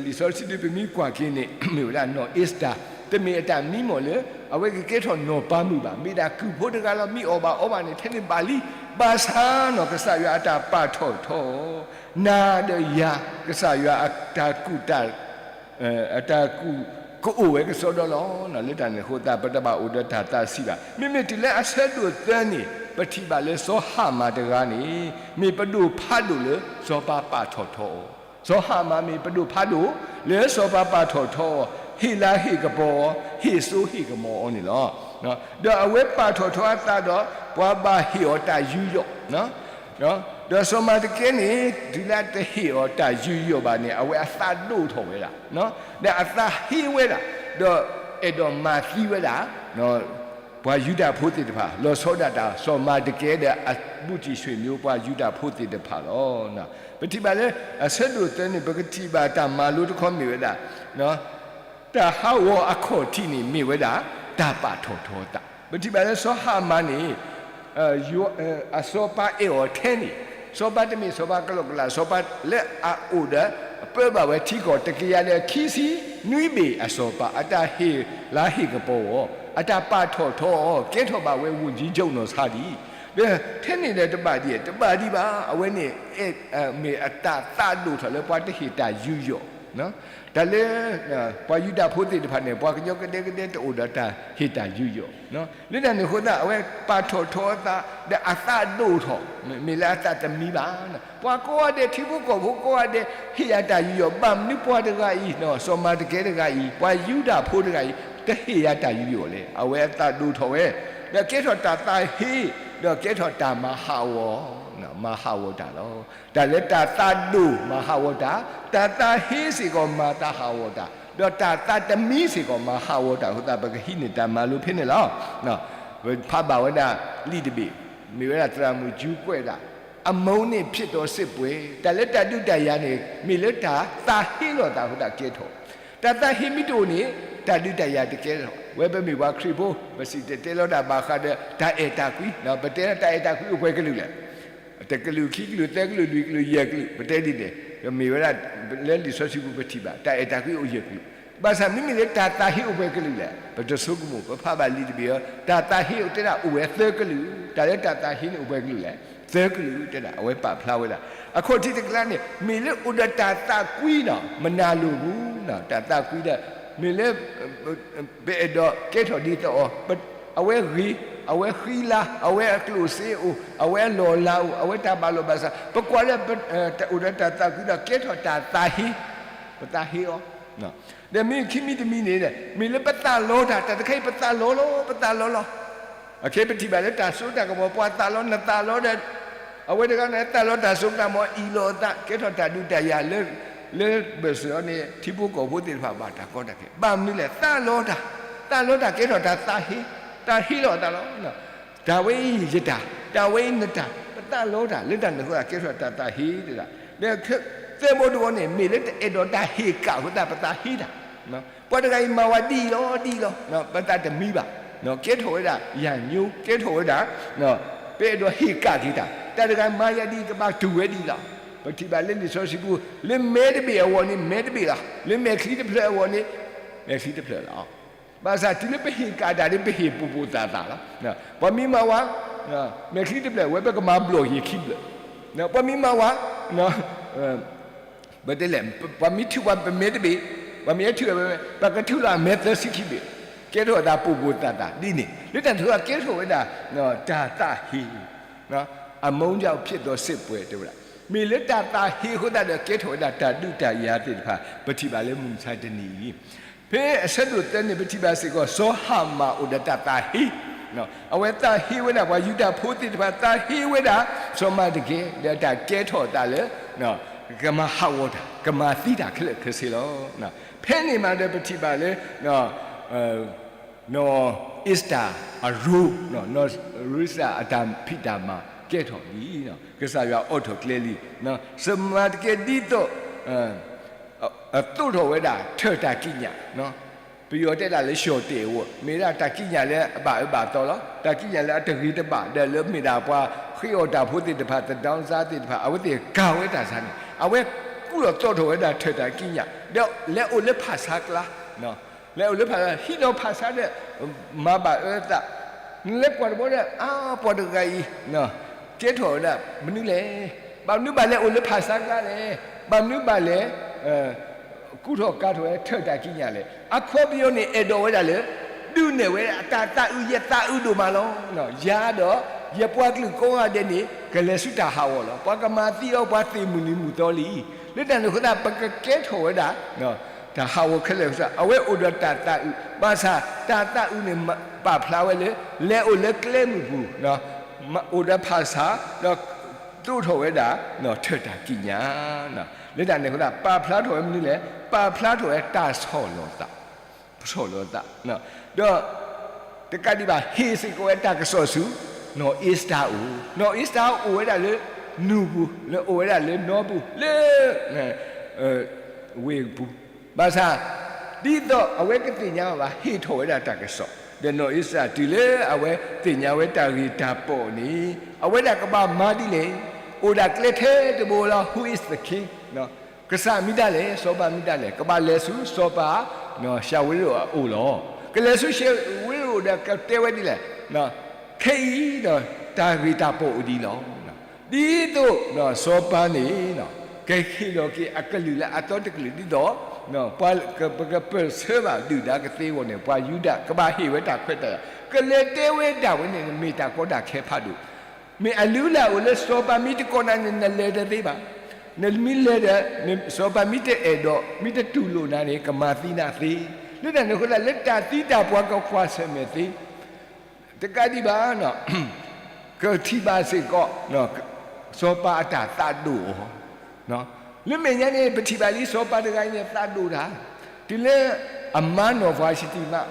စီဆှံဒ်ပမ့ၢ်ကွၢ်က့ၤန့ၣ် မ့ၢ်ဝဲဒၣ်နီၢ်အ့စတၢၤ တမ့ၢ်အတၢ်မံမီၢ်လၢ အဝဲကကဲထီၣ်နီၢ်ပၤမုၣ်ဘၣ်, မ့ၢ်ဒၣ်ကုၢ်ဖိတဂၤလီၤ, မ့ၢ်အီၣ်ဘၣ်အီဘၣ်န့ၣ် ထဲန့ၣ်ဘၣ်လံ, ဘၣ်ဆၣ်နီၢ်ကစၢ်ယွၤအတၢ်ပာ်ထီၣ်ထီ နၤဒီးယၤ ကစၢ်ယွၤအတၢ်ကူၣ်တၢ် အတၢ်ကူၣ် ကအိၣ်ဝဲကစီဒီလီၤ. လၢတၢ်န့ၣ်အဃိသတး ပတဘၣ်အိၣ်ဒီးတၢ်သးဆံးဘၣ်. မ့မ့ၢ်တုၤလၢအဆၢဒိၣ်သၢန့ၣ် ပထံၣ်ဘၣ်လၢစီၤဟၤမၣ်တဂၤန့ၣ် မ့ၢ်ပဒိၣ်ဖးဒိၣ်လၢစီၤပၤပာ်ထီၣ်ထီအီၤ, စီၤဟၤမၣ်မ့ၢ်ပဒိၣ်ဖးဒိၣ် လၢစီၤပၤပာ်ထီၣ်ထီအီၤ, ဟ့ၣ်လၤဟ့ၣ်ကပီၤအီၤ, ဟ့ၣ်စိဟ့ၣ်ကမီၤအီၤန့ၣ်လီၤ. ဒီးအဝဲပာ်ထီၣ်ထီအသးဒီး ပှၤဘၣ်ဟ့ၣ်အီၤတၢ်ယူးယီၣ် ဒီးစီၤမၤတကဲန့ၣ် တုၤလၢတဟ့ၣ်အီၤတၢ်ယူးယီၣ်ဘၣ်န့ၣ် အဝဲအသးဒိၣ်ထီၣ်ဝဲဒၣ်, ဒီးအသးဟ့ဝဲဒၣ်, ဒီးအဲၣ်ဒိးမၤသံဝဲဒၣ် ပှၤယူဒၤဖိသ့ၣ်တဖၣ်, လီၤဆီဒၣ်တၢ် စီၤမၤတကဲဒီးအဘူးတံၢ်ဆွေမျိုး ပှၤယူဒၤဖိသ့ၣ်တဖၣ်လီၤ. ပထံၣ်ဘၣ်လၢ အဆၢဒိၣ်သၢန့ၣ် ပကထံၣ်ဘၣ်တၢ်မၤလိတခီမ့ၢ်ဝဲဒၣ် တၢ်ဟးဂီၤအခီၣ်ထံးန့ၣ် မ့ၢ်ဝဲဒၣ် တၢ်ပာ်ထီၣ်ထီအသး. ပထံၣ်ဘၣ်လၢစီၤဟၤမၣ်န့ၣ် အစီၤပၤအဲၣ်အီၤထဲန့ၣ်, စီၤပၤတမ့ၢ်စီၤပၤကလီကလီ, စီၤပၤလၢအအိၣ်ဒီး ပၢဘၣ်ဝဲထံကီၢ်တကယၤဒီးခံဆံနွံဘ့ၣ်အစီၤပၤ အတၢ်ဟ့ၣ်လၤဟ့ၣ်ကပီၤအီၤ, အတၢ်ပာ်ထီၣ်ထီအီၤ, ကဲထီၣ်ဘၣ်ဝဲ ဝန်ကြီးချုပ် နီၢ်ဆါဒံး, ဒီးထဲန့ၣ်ဒီးတဘၣ်ဒံး, တဘၣ်ဒံးဘၣ်, အဝဲန့ၣ် မ့ၢ်အတၢ်သးဒိၣ်ထီၣ်လၢပှၤတဟ့ၣ်တၢ်ယူးယီၣ် တၢ်လၢ ပှၤယူဒၤဖိသ့ၣ်တဖၣ်န့ၣ် ပှၤကညီကဒဲကဒဲတအိၣ်ဒီးတၢ်ဟ့ၣ်တၢ်ယူးယီၣ်, လၢတၢ်န့ၣ်အဃိသတး အဝဲပာ်ထီၣ်ထီအသး ဒီးအသးဒိၣ်ထီၣ်, မ့ၢ်လၢအသးတမံဘၣ်. ပှၤကိးဂၤဒဲး ထံဖိကီၢ်ဖိကိးဂၤဒဲး ဟ့ၣ်ယၤတၢ်ယူးယီၣ်, ဘၣ်မနုၤပှၤတဂၤအံၤ စီၤမၤတကဲတဂၤအံၤ ပှၤယူဒၤဖိတဂၤအံၤ တဟ့ၣ်ယၤတၢ်ယူးယီၣ်လဲၣ်. အဝဲအသးဒိၣ်ထီၣ်ဝဲ, ဒီးကဲထီၣ်တၢ်သးဟ့, ဒီးကဲထီၣ်တၢ်မၤဟးဂီၤ, မၤဟးဂီၤတၢ်လီၤ. တၢ်လၢတၢ်သးဒိၣ်မၤဟးဂီၤတၢ်, တၢ်သးဟ့စ့ၢ်ကီးမၤသးဟးဂီၤတၢ်, ဒီးတၢ်သးတမံစ့ၢ်ကီးမၤဟးဂီၤတၢ်အဃိသတး ပကဟံးန့ၢ်တၢ်မၤလိဖဲန့ၣ်လီၤ. ပဖးဘၣ်ဝဲဒၣ်လံာ်တဘ့ၣ်, မ့ၢ်ဝဲဒၣ်သရၣ်မုၣ်ကၠူကွဲးဒၣ် အမုန်းန့ၣ်ဖြစ်သောစစ်ပွဲ, တၢ်လၢတၢ်ဒုးတၢ်ယၤန့ၣ် မ့ၢ်လၢတၢ်သးဟ့လိာ်သးအဃိသတးကဲထီၣ်, တၢ်သးဟ့မ့ၢ်တအိၣ်န့ၣ် တၢ်ဒုးတၢ်ယၤတကဲထီၣ်. ဝဲပမ့ၢ်ပှၤခရံာ်ဖိ ပစံၣ်တဲၤတဲလီၤတၢ်ဘၣ်ဃးဒီး တၢ်အဲၣ်တၢ်ကွံ, ပတဲတၢ်အဲၣ်တၢ်ကွံအိၣ်ပှဲၤကလုာ်လဲၣ်. တကလုာ်, ခံကလုာ်, သၢကလုာ်, လွံၢ်ကလုာ်, ယဲၢ်ကလုာ်, ပတဲဒ်န့ၣ်, မ့ၢ်ဝဲဒၣ်လၢလံာ်စီဆှံပူၤပထံၣ်ဘၣ် တၢ်အဲၣ်တၢ်ကွံအိၣ်ယဲၢ်ကလုာ်, ဘၣ်ဆၣ်မ့မ့ၢ်လၢတၢ်သးဟ့အိၣ်ပှဲၤကလုာ်လဲၣ်, ပတဆိကမိၣ်, ပဖးဘၣ်လံာ်တဘ့ၣ်အံၤ တၢ်သးဟ့အိၣ်တဲဒၣ်အိၣ်ဝဲသၢကလုာ်, တၢ်လၢတၢ်သးဟ့န့ၣ်အိၣ်ပှဲၤကလုာ်လဲၣ်, သၢကလုာ်တဲဒၣ် အဝဲပာ်ဖျါဝဲဒၣ်. အခီၣ်ထံးတကျါန့ၣ် မ့ၢ်လၢအိၣ်ဒီးတၢ်သးကွံဒီး မနၤလိာ်ပူၤ, တၢ်သးကွံဒီး မ့ၢ်လၢ ပအဲၣ်ဒိးကဲထီၣ်ဒ်သိးအီၤ, အဝဲဂ့ၤ, အဝဲဃံလၤ, အဝဲအကျိၣ်စ့အိၣ်, အဝဲအလီၢ်အလၤအိၣ်, အဝဲတၢ်ဘၣ်လိာ်ဘၣ်စး, ပကွၢ်လၢ တအိၣ်ဒီးတၢ်သးကွံဒီး ကဲထီၣ်တၢ်သးဟ့, ပသးဟ့အီၤ, ဒီးမ့ၢ်ခံမံၤတမံၤန့ၣ် မ့ၢ်လၢပသးလီတၢ်, တၢ်တခါအံၤပသးလီလီၤ, ပသးလီလီၤ. အခဲပထံၣ်ဘၣ်လၢတၢ်စိတၢ်ကမီၤ ပှၤသးလီ နသးလီဒီး အဝဲတဂၤန့ၣ် သးလီတၢ်စိကမီၤ အံၤလီၤအသး ကဲထီၣ်တၢ်ဒုးတၢ်ယၤလၢ လၢဘၢၣ်စၢၤအီၤန့ၣ် ထံဖိကီၢ်ဖိသ့ၣ်တဖၣ်ဘၣ်တၢ်ကီတၢ်ခဲ, ဘၣ်မနုၤလဲၣ် သးလီတၢ်, သးလီတၢ်ကဲထီၣ်တၢ်သးဟ့, တၢ်ဟ့လီၤအသးလီၤ. တၢ်ဝဲအံၤယတၢ်, တၢ်ဝဲအံၤနတၢ်, ပသးလီတၢ် လၢတၢ်န့ၣ်အဃိသတး ကဲထီၣ်တၢ်သးဟ့တဒၣ်. ဒီးသၢဘီတဝီန့ၣ် မ့ၢ်လၢတအဲၣ်ဒိးတၢ်ဟ့ၣ်ကၣ်အဃိသတး ပသးဟ့တၢ် ပှၤတဂၤအံၤမၤဝဲဒ်အံၤလီၤ ဒ်အံၤလီၤ, ပသးတမံဘၣ်. ကဲထီၣ်ဝဲဒၣ်ယၤညိ, ကဲထီၣ်ဝဲဒၣ် ပအဲၣ်ဒိးဟ့ၣ်ကၣ်က့ၤတၢ်, တၢ်တဂၤမၤယၤဒ်အံၤ ကဘၣ်တူၢ်ဝဲဒ်အံၤလီၤ. ပထံၣ်ဘၣ်လၢလံာ်စီဆှံပူၤ လၢမဲတဘ့ၣ်အဂီၢ်န့ၣ် မဲတဘ့ၣ်လီၤ, လၢမဲာ်ချံတဖျၢၣ်အဂီၢ်န့ၣ် မဲာ်ချံတဖျၢၣ်လီၤ. ဘၣ်ဆၣ်တုၤလၢပဟ့ၣ်ကၣ်တၢ်ဒီး ပဟ့ၣ်ပိာ်ပိာ်သၣ်သၣ်လီၤ. ပှၤမ့ၢ်မၤဝဲ မဲာ်ချံတဖျၢၣ် ဝဲပကမၤဘျီၣ်ယံၤခံဖျၢၣ်, ပှၤမ့ၢ်မၤဝဲ ပတဲလဲၣ်, ပှၤမ့ၢ်ထုးပှၤပမဲတဘ့ၣ်, ပှၤမ့ၢ်ထုး ပကထုးလီၤအမဲသၢဆံခံဘ့ၣ်, ကဲထီၣ်ဝဲဒၣ်ပိာ်ပိာ်သၣ်သၣ်ဒ်န့ၣ်, လၢတၢ်ထုးကဲထီၣ်ဝဲဒၣ် တၢ်သးဟ့, အမုန်းကြောင့်ဖြစ်သောစစ်ပွဲ တဲဝဲဒၣ်, မ့ၢ်လၢတၢ်သးဟ့အဃိသတးဒီး ကဲထီၣ်ဝဲဒၣ်တၢ်ဒုးတၢ်ယၤသ့ၣ်တဖၣ် ပထံၣ်ဘၣ်လၢမုၢ်မဆါတနံၤအံၤ ဖဲအဆၢဒိၣ်သၢန့ၣ် ပထံၣ်ဘၣ်စ့ၢ်ကီး စီၤဟၤမၣ်အိၣ်ဒီးတၢ်သးဟ့, အဝဲသးဟ့ဝဲဒၣ်ပှၤယူဒၤဖိသ့ၣ်တဖၣ်, သးဟ့ဝဲဒၣ် စီၤမၤတကဲ, ဒီးတၢ်ကဲထီၣ်အသးလၢ ကမၤဟးဂီၤတၢ်, ကမၤသံတၢ်ခဲလၢာ်ခဲဆ့လီၤ. ဖဲန့ၣ်မးဒီးပထံၣ်ဘၣ်လၢ နီၢ်အ့ၤစတၢ်အရိ, နီၢ်အ့ၤစတၢ်အတၢ်ဖံးတၢ်မၤကဲထီၣ်လံ, ကစၢ်ယွၤအိးထီၣ်ကျဲလံ, စီၤမၤတကဲဒ်သိး သိးထီၣ်ဝဲဒၣ်ထၢၣ်တၢ်ကံးညာ်, ပယီၤတဲဒၣ်လၢ လျှော့တဲာ်အဝတ်, မ့ၢ်ဒၣ်တၢ်ကံးညာ်လၢအဘၣ်အၢဘၣ်သီလီၤ. တၢ်ကံးညာ်လၢအတဂ့ၤတဘၣ်ဒီး လၢမ့ၢ်ဒၣ်ပှၤဃ့အီၣ်တၢ်ဖိသ့ၣ်တဖၣ်, သဒါစါသ့ၣ်တဖၣ်, အဝဲသ့ၣ်ကၤဝဲတၢ်ဆါန့ၣ်, အဝဲကူၣ်လီၤသိးထီၣ်ဝဲဒၣ်ထၢၣ်တၢ်ကံးညာ်, ဒီးလဲၤအိၣ်လၢဖၣ်ဆါကျါ လဲၤအိၣ်လၢဖၣ်ဆါ, ဟံးဒီးဖၣ်ဆါဒီး မၤဘၣ်အၢအသး, နလဲၤကွၢ်တဘျီဒီး အါ ပှၤတဂၤအံၤ ကဲထီၣ်ဝဲဒၣ်မနုၤလဲၣ်, ဘၣ်မနုၤဘၣ်လဲၤအိၣ်လၢဖၣ်ဆါကျါလဲၣ်, ဘၣ်မနုၤဘၣ်လဲၤ ကူၣ်ထီၣ်ကၤထီၣ်ဝဲထၢၣ်တၢ်ကံးညာ်လဲၣ်. အခီပညီန့ၣ် အဲၣ်ဒိးဝဲဒၣ်လၢ ဒုးနဲၣ်ဝဲအတၢ်သးအုး, ယသးအုးဒိၣ်မးလီၤ. ယၤဒီး ယပှၤကလုာ်ကိးဂၤဒဲးန့ၣ် ကလဲၤဆူတၢ်ဟးဂီၤလီၤ. ပှၤကမၤသံအီၤ ပှၤသ့ၣ်မုၢ်နံၤမုၢ်သီလံ. လၢတၢ်န့ၣ်အဃိသတး ပကကဲထီၣ်ဝဲဒၣ် တၢ်ဟးဂီၤခဲလၢာ်အဃိသတး အဝဲအိၣ်ဒီးတၢ်သးအုး, ဘၣ်ဆၣ်တၢ်သးအုးန့ၣ် ပာ်ဖျါဝဲလၢ လဲၤအိၣ်လၢကျဲမုၢ်ပူၤ, အိၣ်ဒီးဖၣ်ဆၣ်, ဒီးသိးထီၣ်ဝဲဒၣ် ထၢၣ်တၢ်ကံးညာ်. လၢတၢ်န့ၣ်အဃိသတး ပာ်ဖျါထီၣ်ဝဲမနုၤလဲၣ်, ပာ်ဖျါထီၣ်ဝဲတၢ်ဆီၣ်လီၤသး, ဆီၣ်လီၤသး, ဒီး တကးဒံးဘၣ် ဟ့ၣ်စ့ၢ်ကီးဝဲတၢ်ကစီၣ်ဆူ နီၢ်အ့စတၢ်အအိၣ်, နီၢ်အ့စတၢ်အိၣ်ဝဲဒၣ်လၢ နူၢ်ပူၤ, လၢအိၣ်ဝဲဒၣ်လၢနီပူၤ, လၢ ဝ့ၢ်ပူၤ, ဘၣ်ဆၣ် ဒ်သိးအဝဲကသ့ၣ်ညါဘၣ် ဟ့ၣ်ထီၣ်ဝဲဒၣ်တၢ်ကစီၣ်, ဒီးနီၢ်အ့စတၢ်တုၤလၢအဝဲသ့ၣ်ညါဝဲတၢ်ဂ့ၢ်တၢ်ပီၣ်န့ၣ် အဝဲဒၣ်ကဘၣ်မၤဒ်လဲၣ်, အိၣ်ဒၣ်ကျဲထဲတဘိလီၤ. Who is the king? ကစၢ်မ့ၢ်ဒ်လဲၣ်, စီၤပၤမ့ၢ်ဒ်လဲၣ်, ကဘၣ်လဲၤဆူစီၤပၤ ၡၤဝ့ရိၣ်အအိၣ်လီၤ. ကလဲၤဆူၡၤဝ့ရိၣ်ဒီးကတဲဝဲဒ်လဲၣ်, ခဲအံၤဒီး တၢ်ဂ့ၢ်တၢ်ပီၣ်အိၣ်ဒ်အံၤလီၤ. ဒ်သိးစီၤပၤန့ၣ် ကဟ့ၣ်လီၤက့ၤအကလုာ်လၢအသီတကလုာ်ဒ်သိး ပကပၢၢ်ဆၢဘၣ်ဒုၣ်ဒါကသ့အဂီၢ်န့ၣ် ပှၤယူဒၤကဘၣ်ဟ့ၣ်ဝဲတၢ်ခွဲးတၢ်ယာ်, ကလဲၤတဲဝဲဒၣ်ဝဲန့ၣ် မ့ၢ်တၢ်ကီတၢ်ခဲဖးဒိၣ်, မ့ၢ်အလုၢ်အလၢ်အိၣ်လၢစီၤပၤမ့ၢ်တကိးနၤန့ၣ် နလဲၤတသ့ဘၣ်. နမ့ၢ်လဲၤဒီး စီၤပၤမ့ၢ်တအဲၣ်ဒိး မ့ၢ်တတူၢ်လိာ်နၤန့ၣ် ကမၤသံနၤသ့. လၢတၢ်န့ၣ်အဃိသတး လၢတၢ်သံတၢ်ပှၢ်ကကွၢ်ဆၢၣ်မဲာ်သ့ တကးဒံးဘၣ် ကထံၣ်ဘၣ်စ့ၢ်ကီး စီၤပၤအတၢ်သးဒိၣ်အီၤ, လၢမဲာ်ညါန့ၣ် ပထံၣ်ဘၣ်လံ စီၤပၤတဂၤအံၤန့ၣ် သးဒိၣ်တၢ်, တုၤလၢအမါနီၢ်ဝါၡံတံၣ်မး,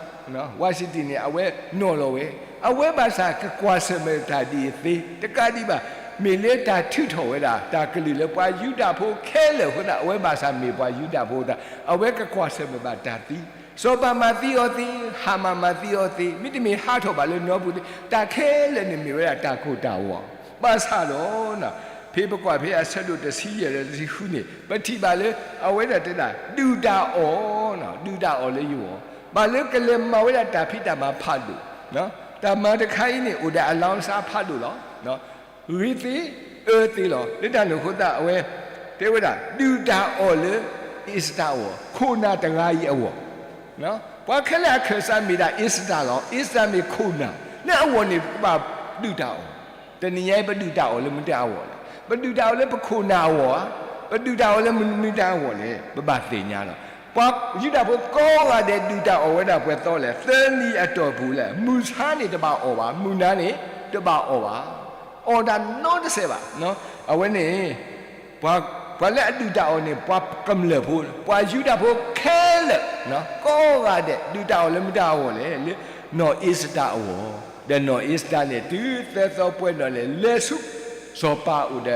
ဝါၡံတံၣ်န့ၣ် အဝဲနီၣ်လီၤဝဲ, အဝဲဘၣ်ဆၣ်ကကွၢ်ဆၢၣ်မဲာ်တၢ်ဒ်အံၤသ့, တကးဒံးဘၣ် မ့ၢ်လၢတၢ်ထုးထီၣ်ဝဲဒၣ် တၢ်ကလုၢ်လၢပှၤယူဒၤဖိခဲလၢာ်အဃိသတး အဝဲဘၣ်ဆၣ်မ့ၢ်ပှၤယူဒၤဖိအဃိသတး အဝဲကကွၢ်ဆၢၣ်မဲာ်ဘၣ်တၢ်သံ စီၤပၤမၤသံအီၤသ့, ဟၤမၣ်မၤသံအီၤသ့, မ့တမ့ၢ်ဟးထီၣ်ဘၣ်လၢနီပူၤသ့, တၢ်ခဲလၢာ်န့ၣ်မ့ၢ်ဝဲဒၣ်တၢ်ကိၢ်တၢ်ဂီၤ, ဘၣ်ဆၣ်ဒီး ဖဲပကွၢ်ဖဲအဆၢဒိၣ်တဆံယဲၢ်ဒီးတဆံဃုန့ၣ် ပထံၣ်ဘၣ်လၢ အဝဲဒၣ်တဲဒၣ် ဒုၣ်တၢ်အီၣ်, ဒုၣ်တၢ်အီၣ်လၢယဂီၢ်, ဘၣ်လၢကလဲၤမၤဝဲဒၣ်တၢ်ဖံးတၢ်မၤဖးဒိၣ်, တၢ်မၤတခါအံၤန့ၣ် အိၣ်ဒီးအလီၢ်အစးဖးဒိၣ်လီၤ. ဂ့ၤသ့, အၢသ့လီၤ. လၢတၢ်န့ၣ်အဃိသတး အဝဲတဲဝဲဒၣ် ဒုၣ်တၢ်အီၣ်လၢအ့စတၢ်အဂီၢ်, ခိၣ်နၢ်တဂၤအံၤအဂီၢ်, ပှၤခဲလၢာ်အခၢၣ်စးမ့ၢ်ဒၣ်အ့စတၢ်လီၤ. အ့စတၢ်မ့ၢ်ခိၣ်နၢ်, လၢအဂီၢ်န့ၣ် ပဘၣ်ဒုၣ်တၢ်အီၣ်, တနံၤညါအံၤ ပဒုၣ်တၢ်အီၣ်လၢမတၤအဂီၢ်လဲၣ်, ပဒုၣ်တၢ်အီၣ်လၢပခိၣ်နၢ်အဂီၢ်ဧါ, ပဒုၣ်တၢ်အီၣ်လၢမနုၤမတၤအဂီၢ်လဲၣ်, ပဘၣ်သ့ၣ်ညါလီၤ. ပှၤယူဒၤဖိကိးဂၤဒဲး ဒုၣ်တၢ်အီၣ်ဝဲဒၣ်ပှဲၤသီလဲၣ်, သၢနံၤအတီၢ်ပူၤလဲၣ်, မုၢ်ဆါန့ၣ်တဘၣ်အီၣ်ဘၣ်, မုၢ်နၤန့ၣ်တဘၣ်အီၣ်ဘၣ်, အီၣ်တၢ်နီတစဲးဘၣ်. အဝဲန့ၣ် ပှၤလၢအဒုၣ်တၢ်အီၣ်န့ၣ် ပှၤကမျၢၢ်ဖိ, ပှၤယူဒၤဖိခဲလၢာ် ကိးဂၤဒဲး ဒုၣ်တၢ်အီၣ်လၢမတၤအဂီၢ်လဲၣ်, လၢနီၢ်အ့စတၢ်အဂီၢ်, ဒီးနီၢ်အ့စတၢ်န့ၣ် တုၤသၢသီပှဲၤနီၣ်လဲၣ် လဲၤဆူ စီၤပၤအိၣ်ဒီး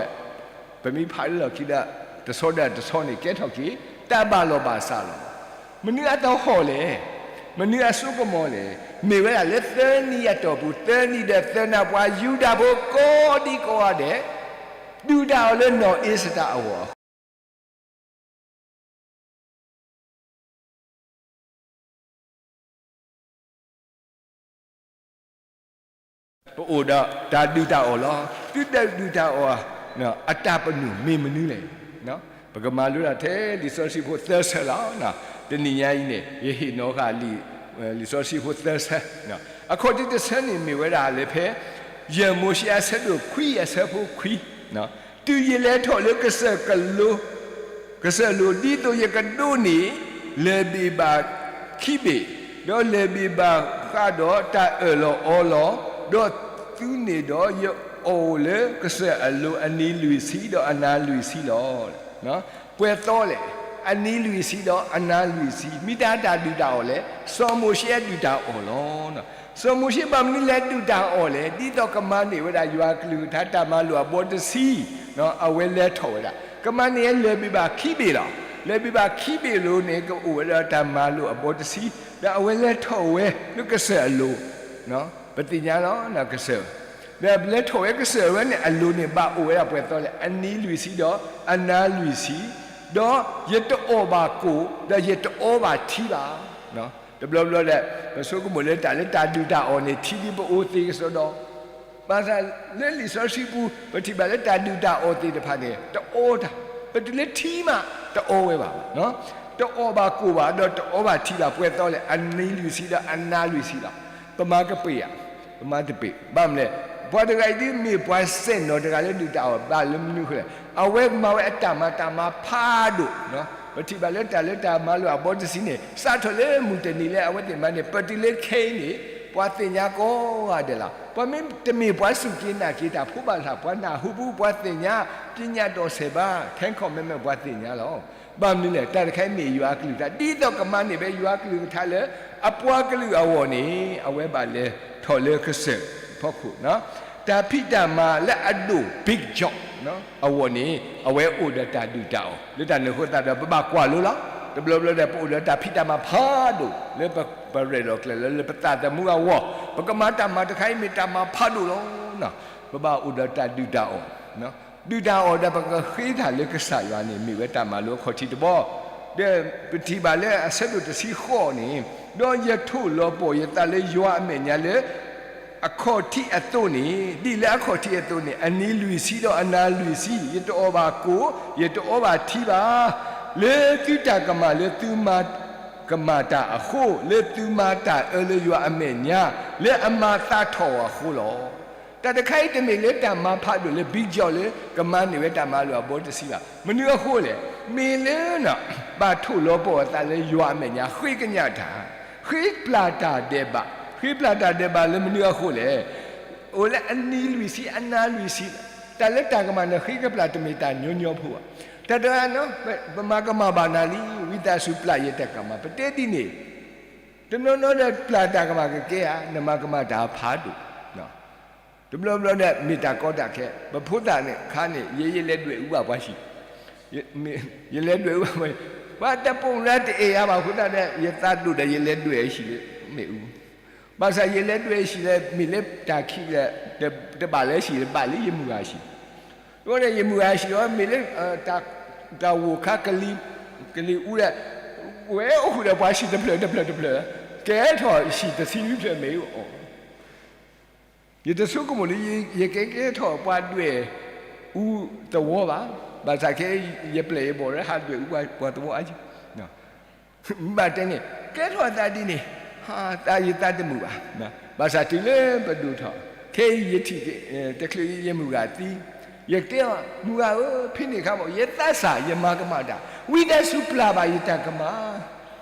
ပမ့ၢ်ဖးလၢလီၢ်ခံဒီး တဆီဒီးတဆီန့ၣ် ကဲထီၣ်က့ၤ တၢ်ဘၣ်လီၤဘၣ်စးလီၤ. မနုၤအသဟီၣ်လဲၣ်, မနုၤအစိကမီၤလဲၣ်, မ့ၢ်ဝဲဒၣ်လၢသၢနံၤအတီၢ်ပူၤ သၢနံၤဒီးသၢနၤ ပှၤယူဒၤဖိကိးဒံကိးဂၤဒဲး ဒုၣ်တၢ်အီၣ်လၢနီၢ်အ့စတၢ်အဂီၢ်အဃိ ပအိၣ်ဒီးတၢ်ဒုၣ်တၢ်အီၣ်လီၤ. သုတဒုၣ်တၢ်အီၣ် အတၢ်ပညိၣ်မ့ၢ်မနုၤလဲၣ်. ပကမၤလိဒၣ်ထဲလံာ်စီဆှံဖိသၢဆၢလီၤ. တနံၤညါအံၤန့ၣ် ယဟ့ၣ်နီၤဃာ်လံာ် လံာ်စီဆှံဖိသၢဆၢ. အခီၣ်ထံးတဆၢန့ၣ်မ့ၢ်ဝဲဒၣ်လၢဖဲ ယဲၢ်မိၤၡ့အဆၢဒိၣ်ခွံအဆၢဖိခွံ တုၤယလဲၤထီၣ်လၢကစၢၢ်ကလိ ကစၢၢ်လိၤ ဒ်သိးယကဒိးန့ၢ် လၢၢ်ဘ့ၣ်ဘၣ်ခံဘ့ၣ်, ဒီးလၢၢ်ဘ့ၣ်ဘၣ်ဃးဒီးတၢ်အၢၣ်လီၤအီလီၤ, ဒီးသုန့ၢ်ဒီးယအိၣ်လၢကစၢၢ်အလိၤအနံၤလွံၢ်ဆံဒီးအနၤလွံၢ်ဆံလီၤ. ပှဲၤသီလဲၣ်, အနံၤလွံၢ်ဆံဒီးအနၤလွံၢ်ဆံ, မ့ၢ်တၢ်တၢ်ဒုၣ်တၢ်အီၣ်လဲၣ်, စီၤမိၤၡ့အဒုၣ်တၢ်အီၣ်လီၤ. စီၤမိၤၡ့ဘၣ်မနုၤလဲၤဒုၣ်တၢ်အီၣ်လဲၣ်, ဒ်သိးကမၤန့ၢ်ဝဲဒၣ်ယွၤကလုၢ်ကထါတၢ်မၤလိာ်အဘီတဆံ, အဝဲလဲၤထီၣ်ဝဲဒၣ်, ကမၤန့ၢ်လၢၢ်ဘ့ၣ်ဘၣ်ခံဘ့ၣ်လီၤ. လၢၢ်ဘ့ၣ်ဘၣ်ခံဘ့ၣ်လိၤန့ၣ် ကအိၣ်ဝဲဒၣ်တၢ်မၤလိာ်အဘီတဆံ, ဒီးအဝဲလဲၤထီၣ်ဝဲလၢကစၢၢ်အလိၤ, ပသ့ၣ်ညါလီၤ ကစၢၢ် ဒီးလဲၤထီၣ်ဝဲကစၢၢ်ဝဲန့ၣ် အလိၤန့ၣ်ဘၣ်အိၣ်ဝဲဒၣ်ပှဲၤသီလဲၣ်, အနံၤလွံၢ်ဆံဒီးအနၤလွံၢ်ဆံ, ဒီးယတအီၣ်ဘၣ်ကိၣ်, ဒီးယတအီဘၣ်ထံဘၣ်. တဘျီဘျီဒီး ပဆိကမိၣ်လၢတၢ်လၢတၢ်ဒုၣ်တၢ်အီၣ်န့ၣ် ထံဒ်ပအိၣ်သ့ကစီဒီ, ဘၣ်ဆၣ်လၢလံာ်စီဆှံပူၤ ပထံၣ်ဘၣ်လၢတၢ်ဒုၣ်တၢ်အီၣ်သ့ၣ်တဖၣ်န့ၣ် တအီတၢ်, ပတုၤလၢထံမး တအီဝဲဘၣ်. တအီၣ်ဘၣ်ကိၣ်ဘၣ် ဒီးတအီဘၣ်ထံဘၣ် ပှဲၤသီလဲၣ် အနံၤလွံၢ်ဆံဒီးအနၤလွံၢ်ဆံလီၤ. ပမၤကပ့ၤဧါ, ပမၤတပ့ၤ, ဘၣ်မနုၤလဲၣ်, ပှၤတဂၤအံၤဒ်မ့ၢ်ပှၤစဲၣ်နီၤ တဂၤလၢဒုၣ်တၢ်အီၣ် ဘၣ်လၢမနုၤအဃိလဲၣ်, အဝဲမၤဝဲအတၢ်မၤ တၢ်မၤဖးဒိၣ်, ပထံၣ်ဘၣ်လၢတၢ်လၢတၢ်မၤလိာ်အဘီတဆံန့ၣ် စးထီၣ်လၢမုၢ်တနံၤလၢအဝဲသ့ၣ်မၤန့ၣ် ပတုၤလၢခဲအံၤန့ၣ် ပှၤသ့ၣ်ညါကိးဂၤဒဲးလီၤ. ပှၤမ့ၢ်တမ့ၢ်ပှၤစူၢ်က့ၤနာ်က့ၤတၢ်ဖိဘၣ်ဆၣ် ပှၤနၢ်ဟူပူၤ ပှၤသ့ၣ်ညါ ပညတ်တော်ဆယ်ပါး ခဲခီမ့မ့ၢ်ပှၤသ့ၣ်ညါလီၤ. ဘၣ်မနုၤလဲၣ်, တၢ်တခါအံၤမ့ၢ်ယွၤအကလုၢ်ကထါ ဒ်သိးကမၤန့ၢ်ဝဲယွၤအကလုၢ်ကထါလၢ အပှၤကလုာ်အဂီၢ်န့ၣ် အဝဲဘၣ်လဲၤထီၣ်လၢကစၢၢ်ဖီခိၣ်, တၢ်ဖံးတၢ်မၤလၢအဒိၣ် big job အဂီၢ်န့ၣ် အဝဲအိၣ်ဒီးတၢ်ဒုၣ်တၢ်အီၣ် လၢတၢ်န့ၣ်အဃိသတးဒီး ပဘၣ်ကွၢ်လိလီၤ. တဘျီဘျီဒီး ပအိၣ်ဒီးတၢ်ဖံးတၢ်မၤဖးဒိၣ် လၢပ ပရဲၣ်လီၤကျဲၤလီၤ လၢပသးသမူအဂီၢ်, ပကမၤတၢ်မၤတခါအံၤမ့ၢ်တၢ်မၤဖးဒိၣ်လီၤ. ပဘၣ်အိၣ်ဒီးတၢ်ဒုၣ်တၢ်အီၣ်, ဒုၣ်တၢ်အီၣ်ဒီးပကဃ့တၢ်လၢကစၢ်ယွၤန့ၣ် မ့ၢ်ဝဲတၢ်မၤလိအခီၣ်ထံးတဘီ, ဒီးပထံၣ်ဘၣ်လၢအဆၢဒိၣ်တဆံဃိးန့ၣ်, ဒီးယထိၣ်လီၤပှီၢ်ယသးလၢယွၤအမဲာ်ညါလၢ အခီၣ်ထံးအသိးန့ၣ်, ဒ်လၢအခီၣ်ထံးအသိးန့ၣ် အနံၤလွံၢ်ဆံဒီးအနၤလွံၢ်ဆံ, ယတအီၣ်ဘၣ်ကိၣ်, ယတအီဘၣ်ထံဘၣ်, လၢသုတၢ်ကမၣ်လၢသုမၤကမၣ်တၢ်အဃိ, လၢသုမၤတၢ်အၢလၢယွၤအမဲာ်ညါ, လၢအမၤသးထီၣ်အီၤအဃိလီၤ. တၢ်တခါအံၤတမ့ၢ်လၢတၢ်မၤဖးဒိၣ်လၢ big job လၢကမၤန့ၢ်ဝဲတၢ်မၤလိာ်အဘီတဆံဘၣ်. မနုၤအဃိလဲၣ်, မ့ၢ်လၢ ဘၣ်ထိၣ်လီၤပှီၢ်အသးလၢယွၤအမဲာ်ညါ ဃ့ကညးတၢ်, ဃ့ပျၢ်တၢ်ဒဲးဘး, ဃ့ပျၢ်တၢ်ဒဲးဘးလၢမနုၤအဃိလဲၣ်, အိၣ်လၢအနံၤလွံၢ်ဆံ အနၤလွံၢ်ဆံ, တၢ်လၢတၢ်ကမၣ်န့ၣ် ဃ့ကပျၢ်တမ့ၢ်တၢ်ညီညီဖိဘၣ်. တၢ်တဂၤန့ၣ် ပမၤကမၣ်ဘၣ်နၤလံ, ဝံသးစူၤပျၢ်ယတၢ်ကမၣ်, ပတဲဒ်န့ၣ်, တနီၤနီၤဒီးပျၢ်တၢ်ကမၣ်ကကဲဧါ, နမၤကမၣ်တၢ်ဖးဒိၣ် တဘျီဘျီဒီး မ့ၢ်တၢ်ကီတၢ်ခဲ, ပဖိသၣ်န့ၣ်ခါန့ၣ် ယဲယလဲၤဒွဲၣ်အူဘၣ်ပှၤဟံၣ်, ယလဲၤဒွဲၣ်အူဘၣ်ပှၤဟံၣ်, ပှၤတပိာ်နၤတအဲၣ်ယၤဘၣ်အဃိသတးဒီး ယသးဒိၣ်ဒီးယလဲၤဒွဲၣ်အဟံၣ်လၢမ့ၣ်အူ, ဘၣ်ဆၣ်ယလဲၤဒွဲၣ်အဟံၣ်လၢ မ့ၢ်လၢတၢ်ခံးဒီး တဘၣ်လၢဟံၣ် ဘၣ်လၢယမုၢ်ဂၤဟံၣ်, အဃိန့ၣ် ယမုၢ်ဂၤဟံၣ်အီၤ မ့ၢ်လၢ တၢ်ဂိၢ်ခါ ကလံၤအူဒီး ဝဲအိၣ်ဃုာ်ဒီးပှၤဟံၣ်တဖျၢၣ်တဖျၢၣ်တဖျၢၣ်, ကဲထီၣ်ဟံၣ်တဆံလွံၢ်ဖျၢၣ်မ့ၢ်အီၤ, ယတဆိကမိၣ်လၢ ယကကဲထီၣ်ပှၤဒွဲၣ်အူသဝီဘၣ်, ဘၣ်ဆၣ်ခဲအံၤ ယပျဲၢ်ယဘီၣ်လၢဟးဒွဲၣ်အူပှၤသဝီအါကံ, ဘၣ်တဲန့ၣ် ကဲထီၣ်သးဒ်န့ၣ်, သးယသးတမုာ်ဘၣ်, ဘၣ်ဆၣ်တုၤလၢပဒိၣ်ထီၣ်, ခဲအံၤယထံၣ် တချုးယမုၢ်ဂၤသံ, ယတဲအီၤ မုၢ်ဂၤဧၢ, ဖဲန့ၣ်အခါမ့ၢ် ယသးစၢ်ယမၤကမၣ်တၢ်, ဝံသးစူၤပျၢ်ဘၣ်ယတၢ်ကမၣ်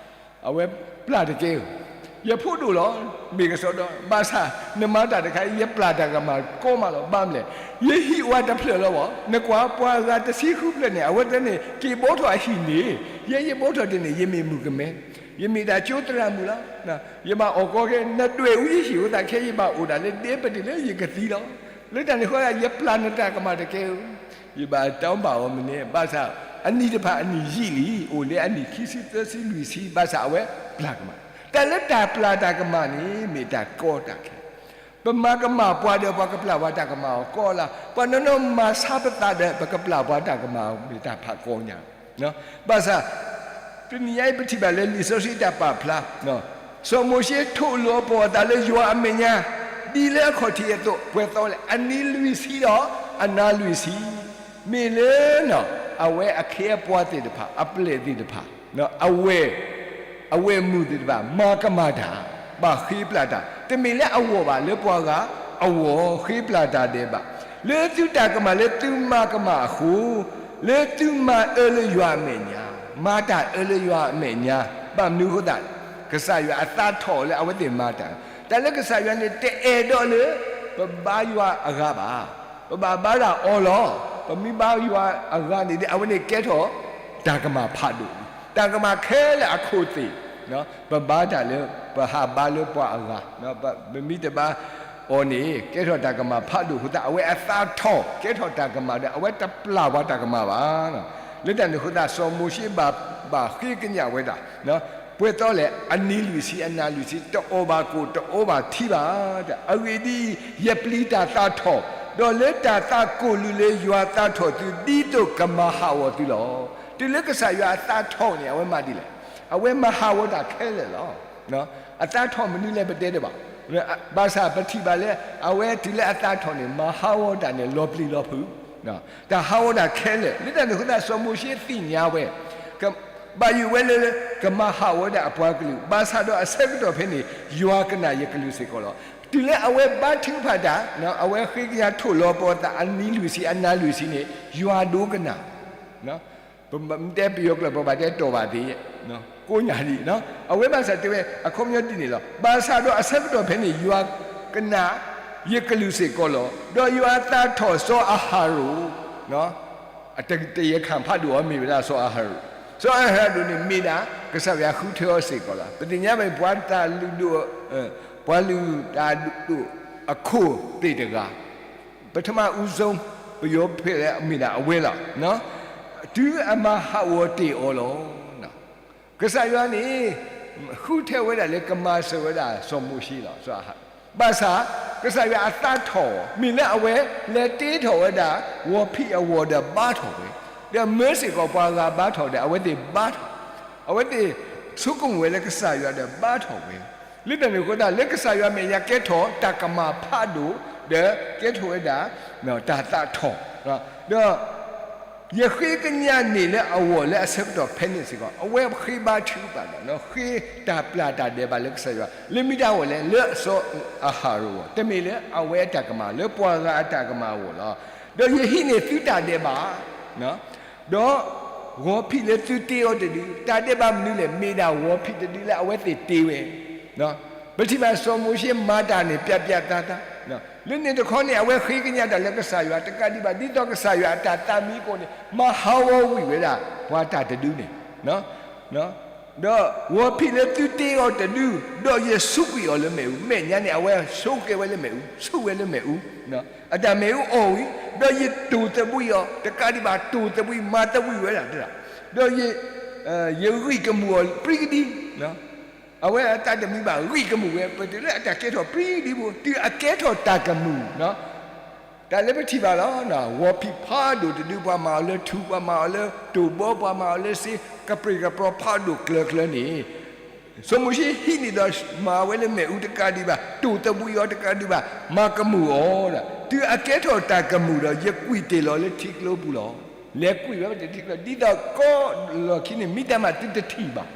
အဝဲပျၢ်တကဲဧၢ, ယဖိဒိၣ်လီၤ, မ့ၢ်ကစီဒီ, ဘၣ်ဆၣ် နမၤတၢ်တခါအံၤ ယပျၢ်တၢ်ကမၣ်ကီမးလီၤ, ဘၣ်မနုၤလဲၣ်, ယဟံၣ်အိၣ်တဖျၢၣ်လီၤဘၣ်, နကွၢ်ပှၤဂၤတဆံဃုဖျၢၣ်န့ၣ် အဝဲသ့ၣ်န့ၣ် က့ၤဘီထီၣ်အဟံၣ်န့ၣ်, ယဲယဘီထီၣ်တန့ၣ် ယမ့ၢ်မုၣ်ကမဲ, ယမ့ၢ်တၢ်ကၠိသရၣ်မုၣ်လီၤ, ယဘၣ်အီၣ်ကီခဲ, နဒွဲၣ်အူယဟံၣ်အဃိသတးခဲ ယဘၣ်အိၣ်ဒၣ်လၢဒဲပတုၤလၢယကသံလီၤ, လၢတၢ်န့ၣ်အဃိ ယပျၢ်နတၢ်ကမၣ်တကဲဧၢ ယဘၣ်တၢ်ဘၣ်အီၤမနုၤ, ဘၣ်ဆၣ် အနံၣ်တဖၣ်အနံၣ်ယံာ်လံ, အိၣ်လၢအနံၣ်ခံဆံသၢဆံလွံၢ်ဆံ, ဘၣ်ဆၣ်အဝဲပျၢ်ကမၣ်, တၢ်လၢတၢ်ပျၢ်တၢ်ကမၣ်န့ၣ် မ့ၢ်တၢ်ကီတၢ်ခဲ, ပမၤကမၣ်ပှၤဒီးပှၤကပျၢ်ပှၤတၢ်ကမၣ်အီၤကီလီၤ, ပှၤနီၢ်နီၢ်မၤဆါပသးဒီး ပကပျၢ်ပှၤတၢ်ကမၣ်အီၤ မ့ၢ်တၢ်ဖးကီညါ ဘၣ်ဆၣ် တနံၤညါအံၤပထံၣ်ဘၣ်လၢလံာ်စီဆှံတၢ်ပာ်ဖျါ, စီၤမိၤၡ့ထိၣ်လီၤပှီၢ်အသးလၢယွၤအမဲာ်ညါ, ဒ်လၢအခီၣ်ထံးအသိး ပှဲၤသီလဲၣ် အနံၤလွံၢ်ဆံဒီး အနၤလွံၢ်ဆံ, မ့ၢ်လၢ အဝဲအခ့အပှၤသ့ၣ်တဖၣ် အပျဲၢ်သ့ၣ်တဖၣ် အဝဲၢ် အဝဲၢ်မုၣ်သ့ၣ်တဖၣ် မၤကမၣ်တၢ်, ဘၣ်ဃ့ပျၢ်တၢ်, တမ့ၢ်လၢအဂီၢ်ဘၣ် လၢပှၤဂၤအဂီၢ် ဃ့ပျၢ်တၢ်ဒဲးဘး, လၢသုတၢ်ကမၣ်လၢသုမၤကမၣ်အဃိ, လၢသုမၤအၢလၢယွၤအမဲာ်ညါ, မၤတၢ်အၢလၢယွၤအမဲာ်ညါ, ဘၣ်မနုၤအဃိသတး, ကစၢ်ယွၤအသးထီၣ်လၢအဝဲသ့ၣ်မၤတၢ်, တၢ်လၢကစၢ်ယွၤန့ၣ် တအဲၣ်ဒိးလၢ ပဘါယွၤအဂၤဘၣ်, ပဘၣ်ဘါတၢ်အီၤလီၤ, ပမ့ၢ်ဘါယွၤအဂၤန့ၣ်ဒီး အဝဲန့ၣ်ကဲထီၣ် တၢ်ကမၣ်ဖးဒိၣ်, တၢ်ကမၣ်ခဲလၢာ်အခိၣ်သ့ၣ်, ပဘါတၢ်လၢ ပဟးဘါလၢပှၤအဂၤ, ပမ့ၢ်တဘါအီၤန့ၣ် ကဲထီၣ်တၢ်ကမၣ်ဖးဒိၣ်အဃိသတး အဝဲအသးထီၣ် ကဲထီၣ်တၢ်ကမၣ်ဒီး အဝဲတပျၢ်ပှၤတၢ်ကမၣ်ဘၣ်. လၢတၢ်န့ၣ်အဃိသတး စီၤမိၤၡ့ဘၣ် ဘၣ်ဃ့ကညးဝဲဒၣ် ပှဲၤသီလဲၣ် အနံၤလွံၢ်ဆံ အနၤလွံၢ်ဆံ တအီၣ်ဘၣ်ကိၣ် တအီဘၣ်ထံဘၣ်. အဂ့ၢ်ဒ်အံၤ, ယပျံၤတၢ်သးထီၣ်, ဒီးလၢတၢ်သးကိၣ်လၢ်လၢယွၤသးထီၣ်သု ဒ်သိးကမၤဟးဂီၤသုလီၤ. တုၤလၢကစၢ်ယွၤအသးထီၣ်န့ၣ် အဝဲမၤဒ်လဲၣ်, အဝဲမၤဟးဂီၤတၢ်ခဲလၢာ်လီၤ. အသးထီၣ်မနုၤလဲၣ်ပတဲတဘၣ်, ဘၣ်ဆၣ်ပထံၣ်ဘၣ်လၢ အဝဲတုၤလၢအသးထီၣ်န့ၣ် မၤဟးဂီၤတၢ်န့ၣ် လီၤပျံၤလီၤဖုး, တၢ်ဟးဂီၤတၢ်ခဲလၢာ်. လၢတၢ်န့ၣ်အဃိသတး စီၤမိၤၡ့သ့ၣ်ညါဝဲ, က ဘၣ်ယိၣ်ဝဲလၢ ကမၤဟးဂီၤဝဲဒၣ်အပှၤကလုာ်, ဘၣ်ဆၣ်ဒီးအဆၢကတီၢ်ဖဲန့ၣ် ယွၤကနၣ်ယကလုၢ်စ့ၢ်ကီးလီၤ. တုၤလၢအဝဲဘါထုကဖၣ်တၢ်, အဝဲဃ့ကညးထိၣ်လီၤပှီၢ်သးအနံၤလွံၢ်ဆံအနၤလွံၢ်ဆံန့ၣ် ယွၤဒိကနၣ်, ပတဲပယီၤကျိာ် ပဘၣ်တဲ တိာ်ဘၣ်သ့, ကိးညၣ်ဒံး, အဝဲဘၣ်ဆၣ်တဲဝဲ အခီပညီဒ်န့ၣ်လီၤ. ဘၣ်ဆၣ်ဒီးအဆၢကတီၢ်ဖဲန့ၣ် ယွၤကနၣ်ယကလုၢ်စ့ၢ်ကီးလီၤ. ဒီးယွၤသးထီၣ်စီၤအၤဟရိၣ်, တ တယဲၢ်ခၣ်ဖးဒိၣ်အီၤမ့ၢ်ဝဲဒၣ်စီၤအၤဟရိၣ်, စီၤအၤဟရိၣ်န့ၣ်မ့ၢ်ဒၣ် ကစၢ်ယွၤဃုထၢအီၤစ့ၢ်ကီးလီၤ. ပသ့ၣ်ညါဘၣ် ပှၤတၢ်လုၢ်ဒိၣ်, ပှၤလုၢ်တၢ်ဒိၣ်အခိၣ်သ့ၣ်တဂၤ, ပထမဦးဆုံး ပယီၤဖဲလဲၣ်မ့ၢ်ဒၣ်အဝဲလီၤ. တုၤအမၤဟးဂီၤတ့ၢ်အီၤလီၤ. ကစၢ်ယွၤန့ၣ် ဃုထၢဝဲဒၣ်လၢကမၤစၢၤဝဲဒၣ် စီၤမိၤၡ့လီၤ. ဘၣ်ဆၣ် ကစၢ်ယွၤအသးထီၣ်အီၤ မ့ၢ်လၢအဝဲလဲၤတ့ထီၣ်ဝဲဒၣ် ဂီၤဖံးအဂီၤဒီးဘါထီၣ်ဝဲ, ဒီးမၢစ့ၢ်ကီးပှၤဂၤဘါထီၣ်ဒီး အဝဲသ့ၣ်ဘါထီၣ်, အဝဲသ့ၣ်ဆိကမိၣ်ဝဲလၢကစၢ်ယွၤဒီးဘါထီၣ်ဝဲ, လၢတၢ်န့ၣ်အဃိသတး လၢကစၢ်ယွၤမဲာ်ညါကဲထီၣ်တၢ်ကမၣ်ဖးဒိၣ် ဒီးကဲထီၣ်ဝဲဒၣ် တၢ်သးထီၣ်, ဒီး ယဃ့ကညးန့ၢ်လၢအဂီၢ်လၢအဆၢကတီၢ်ဖဲန့ၣ်စ့ၢ်ကီး အဝဲဃ့ဘါထုကဖၣ်ဒီး ဃ့တၢ်ပျၢ်တၢ်ဒဲးဘးလၢကစၢ်ယွၤ လၢမ့ၢ်တၢ်ဂီၤလဲၣ် လၢစီၤအၤဟရိၣ်အဂီၢ်, တမ့ၢ်လၢအဝဲအတၢ်ကမၣ် လၢပှၤဂၤအတၢ်ကမၣ်အဂီၢ်လီၤ. ဒီးယဟံးန့ၢ်သုတၢ်ဒဲးဘး ဒီးဂီၤဖံးလၢသုတ့အီၤတဒု, တၢ်ဒဲးဘးမနုၤလဲၣ်, မ့ၢ်ဒၣ်ဂီၤဖံးတဒုလၢအဝဲသ့ၣ်တ့ဝဲ, ပထံၣ်ဘၣ်စီၤမိၤၡ့မၤတၢ်န့ၣ် ပြတ်ပြတ်သားသား, လၢန့ၣ်တခီန့ၣ် အဝဲဃ့ကညးတၢ်လၢကစၢ်ယွၤ တကးဒံးဘၣ် ဒ်သိးကစၢ်ယွၤအတၢ်သးမံကအိၣ်န့ၣ် မၤဟးဂီၤဝံၤဝဲဒၣ် ပှၤတၢ်တဒုန့ၣ် ဒီးဂီၤဖံးလၢသုတ့အီၤတဒု, ဒီးယစူးကွံာ်အီၤလၢမ့ၣ်အူ, မဲာ်ညါန့ၣ် အဝဲဆိကဲဝဲလၢမ့ၣ်အူ, ဆူၣ်ဝဲလၢမ့ၣ်အူ, အတၢ်မ့ၣ်အူအီၣ်ဝံၤ, ဒီးယတိၢ်သဘှံးအီၤ, တကးဒံးဘၣ်တိၢ်သဘှံး မၤသဘှံးဝဲဒၣ်တဒၣ်, ဒီးယ ယဂံၢ်ကမူၣ်အီၤပြံကဒံ, အဝဲအသးတမံဘၣ် ဂံၢ်ကမူၣ်ဝဲ ပတုၤလၢအတၢ်ကဲထီၣ်ပြံကဒံဖိ တုၤအကဲထီၣ်တၢ်ကမူၣ်, တၢ်လၢပထံၣ်ဘၣ်လီၤ, ဂီၤဖံးဖးဒိၣ်တဒု ပှၤမၤအီၤလၢထူ, ပှၤမၤအီၤလၢတိၢ်ဘီ, ပှၤမၤအီၤလၢစ့, ကပြ့ၢ်ကပြီဖးဒိၣ်ကျၢၤကျၢၤန့ၣ်, စီၤမိၤၡ့ဟံးန့ၢ်ဒီးမၤဝဲလၢမ့ၣ်အူ တကးဒံးဘၣ် တိၢ်သဘှံးအီၤ တကးဒံးဘၣ် မၤကမူၣ်အီၤဒီး တုၤအကဲထီၣ်တၢ်ကမူၣ်ဒီး ယကွံာ်တ့ၢ်လီၤလၢထံကျိပူၤလီၤ. လဲၤကွံာ်ဝဲတ့ၢ်ထံကျိ ဒ်သိးကိးလီၢ်ခံန့ၣ် မ့ၢ်တၢ်မၤသုတထံၣ်ဘၣ်,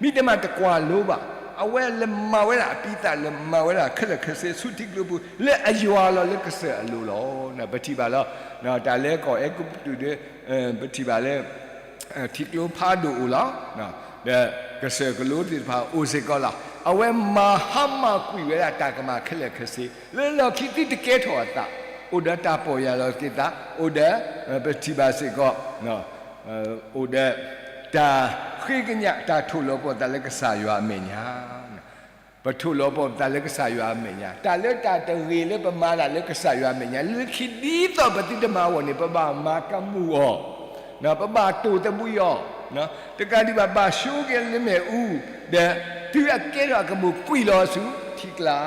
မ့ၢ်တၢ်မၤတကွၢ်လိဘၣ်, အဝဲလဲၤမၤဝဲဒၣ်အပံသး လဲၤမၤဝဲဒၣ်ခဲလၢာ်ခဲဆ့ ဆူထံကျိပူၤ လၢအယွၤလီၤ လၢကစၢၢ်အလိၤလီၤ. ပထံၣ်ဘၣ်လီၤ, တၢ်လၢကီၢ်အဲၤကူပတူးဒီး ပထံၣ်ဘၣ်လၢ ထံကျိဖးဒိၣ်အိၣ်လီၤ, ဒီးကစၢၢ်ကလိသ့ၣ်တဖၣ်အိၣ်စ့ၢ်ကီးလီၤ. အဝဲမၤဟါမၢ်ကွံာ်ဝဲဒၣ်တၢ်ကမၣ်ခဲလၢာ်ခဲဆ့ လၢလီၢ်ခံသုတကဲထီၣ်အသး, အိၣ်ဒီးတၢ်ပီၢ်ယၢ်လီၤက့ၤသး, အိၣ်ဒီး ပထံၣ်ဘၣ်စ့ၢ်ကီး အိၣ်ဒီး တၢ်ဃ့ကညး တၢ်ထိၣ်လီၤပှီၢ်သးလၢကစၢ်ယွၤအမဲာ်ညါ, ပထိၣ်လီၤပှီၢ်ပသးလၢကစၢ်ယွၤအမဲာ်ညါ, တၢ်လၢတၢ်တဂ့ၤလၢပမၤတၢ်လၢကစၢ်ယွၤအမဲာ်ညါ လၢခံဒ်သိးပသုတမၤအဂီၢ်န့ၣ် ပဘၣ်မၤကမူၣ်အီၤ, ပဘၣ်တိၢ်သဘှံးအီၤ, တကးဒံးဘၣ် ဘၣ်ဆိကဲလၢမ့ၣ်အူ, ဒီးတုၤအကဲထီၣ်အကမူၣ် ကွံာ်လီၤအီၤဆူထံကျါ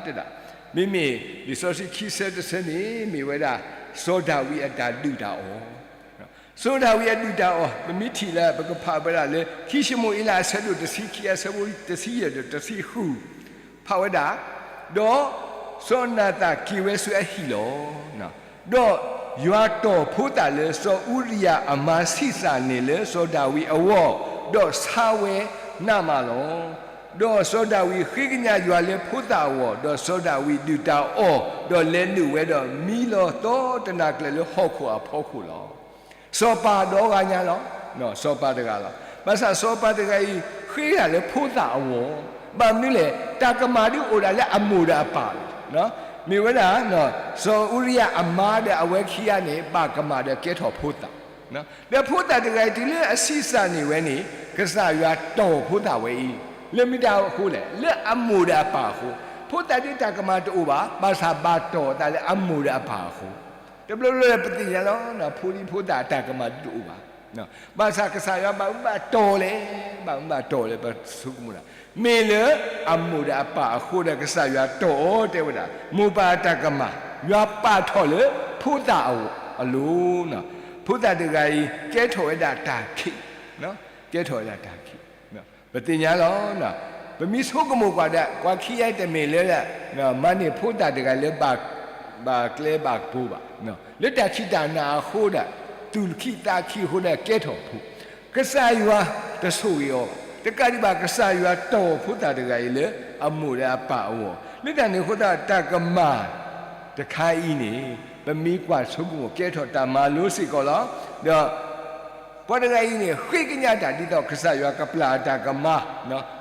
တဒၣ်, မ့မ့ၢ်လံာ်စီဆှံခံဆၢတဆၢန့ၣ် မ့ၢ်ဝဲဒၣ် စီၤဒၤဝံးအတၢ်ဒုၣ်တၢ်အီၣ် စီၤဒၤဝံးအဒုၣ်တၢ်အီၣ် ပမ့ၢ်ထံၣ်လၢ ပကဖးဝဲဒၣ်လၢ ခံၡမူၤအ့လးအဆၢဒိၣ်တဆံခံ အဆၢဖိတဆံယဲၢ်ဒီးတဆံဃု, ဖးဝဲဒၣ်, ဒီးစီၤနၤသၣ်က့ၤဝဲဆူအဟံၣ်လီၤ. ဒီးယွၤတီၢ်ဖိသၣ်လၢစီၤအူရံယၤအမါဆံးစၢ်န့ၣ်လၢစီၤဒၤဝံးအဂီၢ်, ဒီးဆါဝဲနးမးလီၤ. ဒီးစီၤဒၤဝံးဃ့ကညးယွၤလၢဖိသၣ်အဂီၢ်, ဒီးစီၤဒၤဝံးဒုၣ်တၢ်အီၣ်, ဒီးလဲၤနုာ်ဝဲဒီးမံလီၤသီတနၤကျၢၤလၢဟီၣ်ခိၣ်အဖီခိၣ်လီၤ. စီၤပၤဒီဂၤညါလီၤ. စီၤပၤတဂၤလီၤ. ဘၣ်ဆၣ်စီၤပၤတဂၤအံၤ ဃ့တၢ်လၢဖိသၣ်အဂီၢ်, ဘၣ်မနုၤလဲၣ်, တၢ်ကမၣ်ဒုးအိၣ်ဒၣ်လၢအမိၢ်ဒီးအပၢ်လီၤ. မ့ၢ်ဝဲဒၣ် စီၤအူရံယၤအမါဒီးအဝဲခံဂၤန့ၣ် ဘၣ်ကမၣ်ဒီးကဲထီၣ်ဖိသၣ် ဒီးဖိသၣ်တဂၤအံၤ တုၤလၢအဆံးစၢ်န့ၢ်ဝဲန့ၣ် ကစၢ်ယွၤတီၢ်ဖိသၣ်ဝဲအံၤ လၢမ့ၢ်တၢ်အဃိလဲၣ်, လၢအမိၢ်ဒီးအပၢ်အဃိ, ဖိသၣ်ဒ်တၢ်ကမၣ်တအိၣ်ဘၣ်, ဘၣ်ဆၣ်ဘၣ်တီၢ်အသးလၢအမိၢ်ဒီးအပၢ်အဃိ, တဘျီဘျီပသ့ၣ်ညါလီၤ, ဖိဒံဖိသၣ်အတၢ်ကမၣ်ဒုးတအိၣ်ဘၣ်, ဘၣ်ဆၣ်ကစၢ်ယွၤဘၣ်မူဘၣ်တီၢ်လဲၣ်, ဘၣ်မူဘၣ်တီၢ်လဲၣ် ပဆိကမိၣ်ဒၣ်, မ့ၢ်လၢအမိၢ်ဒီးအပၢ်အဃိဒီး ကစၢ်ယွၤတီၢ်အီၤတဲဝဲဒၣ်, မိၢ်ပၢ်အတၢ်ကမၣ်, ယွၤပာ်ထီၣ်လၢဖိသၣ်အလိၤ, ဖိသၣ်တဂၤအံၤ ကဲထီၣ်ဝဲဒၣ်တၢ်ခံး, ကဲထီၣ်ဝဲဒၣ်တၢ်ခံး, ပသ့ၣ်ညါလီၤ, ပမ့ၢ်ဆိကမိၣ်ကွၢ်ဒီး ပှၤခံဂၤအံၤတမ့ၢ်လၢ မၤန့ၢ်ဖိသၣ်တဂၤလၢ ဘၣ်ကျဲဘၣ်ကပၤဘၣ်, လၢတၢ်ခံးတၢ်နၤအဃိဒီး သူၣ်ခံသးခံအဃိဒီးကဲထီၣ်ဖိ, ကစၢ်ယွၤ တဆိၣ်ဂ့ၤအီၤဘၣ်. တကးဒံးဘၣ် ကစၢ်ယွၤတီၢ်ဖိသၣ်တဂၤအံၤလၢအမိၢ်ဒီးအပၢ်အဂီၢ်, လၢတၢ်န့ၣ်အဃိသတး တၢ်ကမၣ်တခါအံၤန့ၣ် ပမ့ၢ်ကွၢ်ဆိကမိၣ်ကဲထီၣ်တၢ်မၤလိစ့ၢ်ကီးလီၤ. ဒီးပှၤတဂၤအံၤန့ၣ် ဃ့ကညးတၢ်ဒ်သိးကစၢ်ယွၤကပျၢ်အတၢ်ကမၣ်,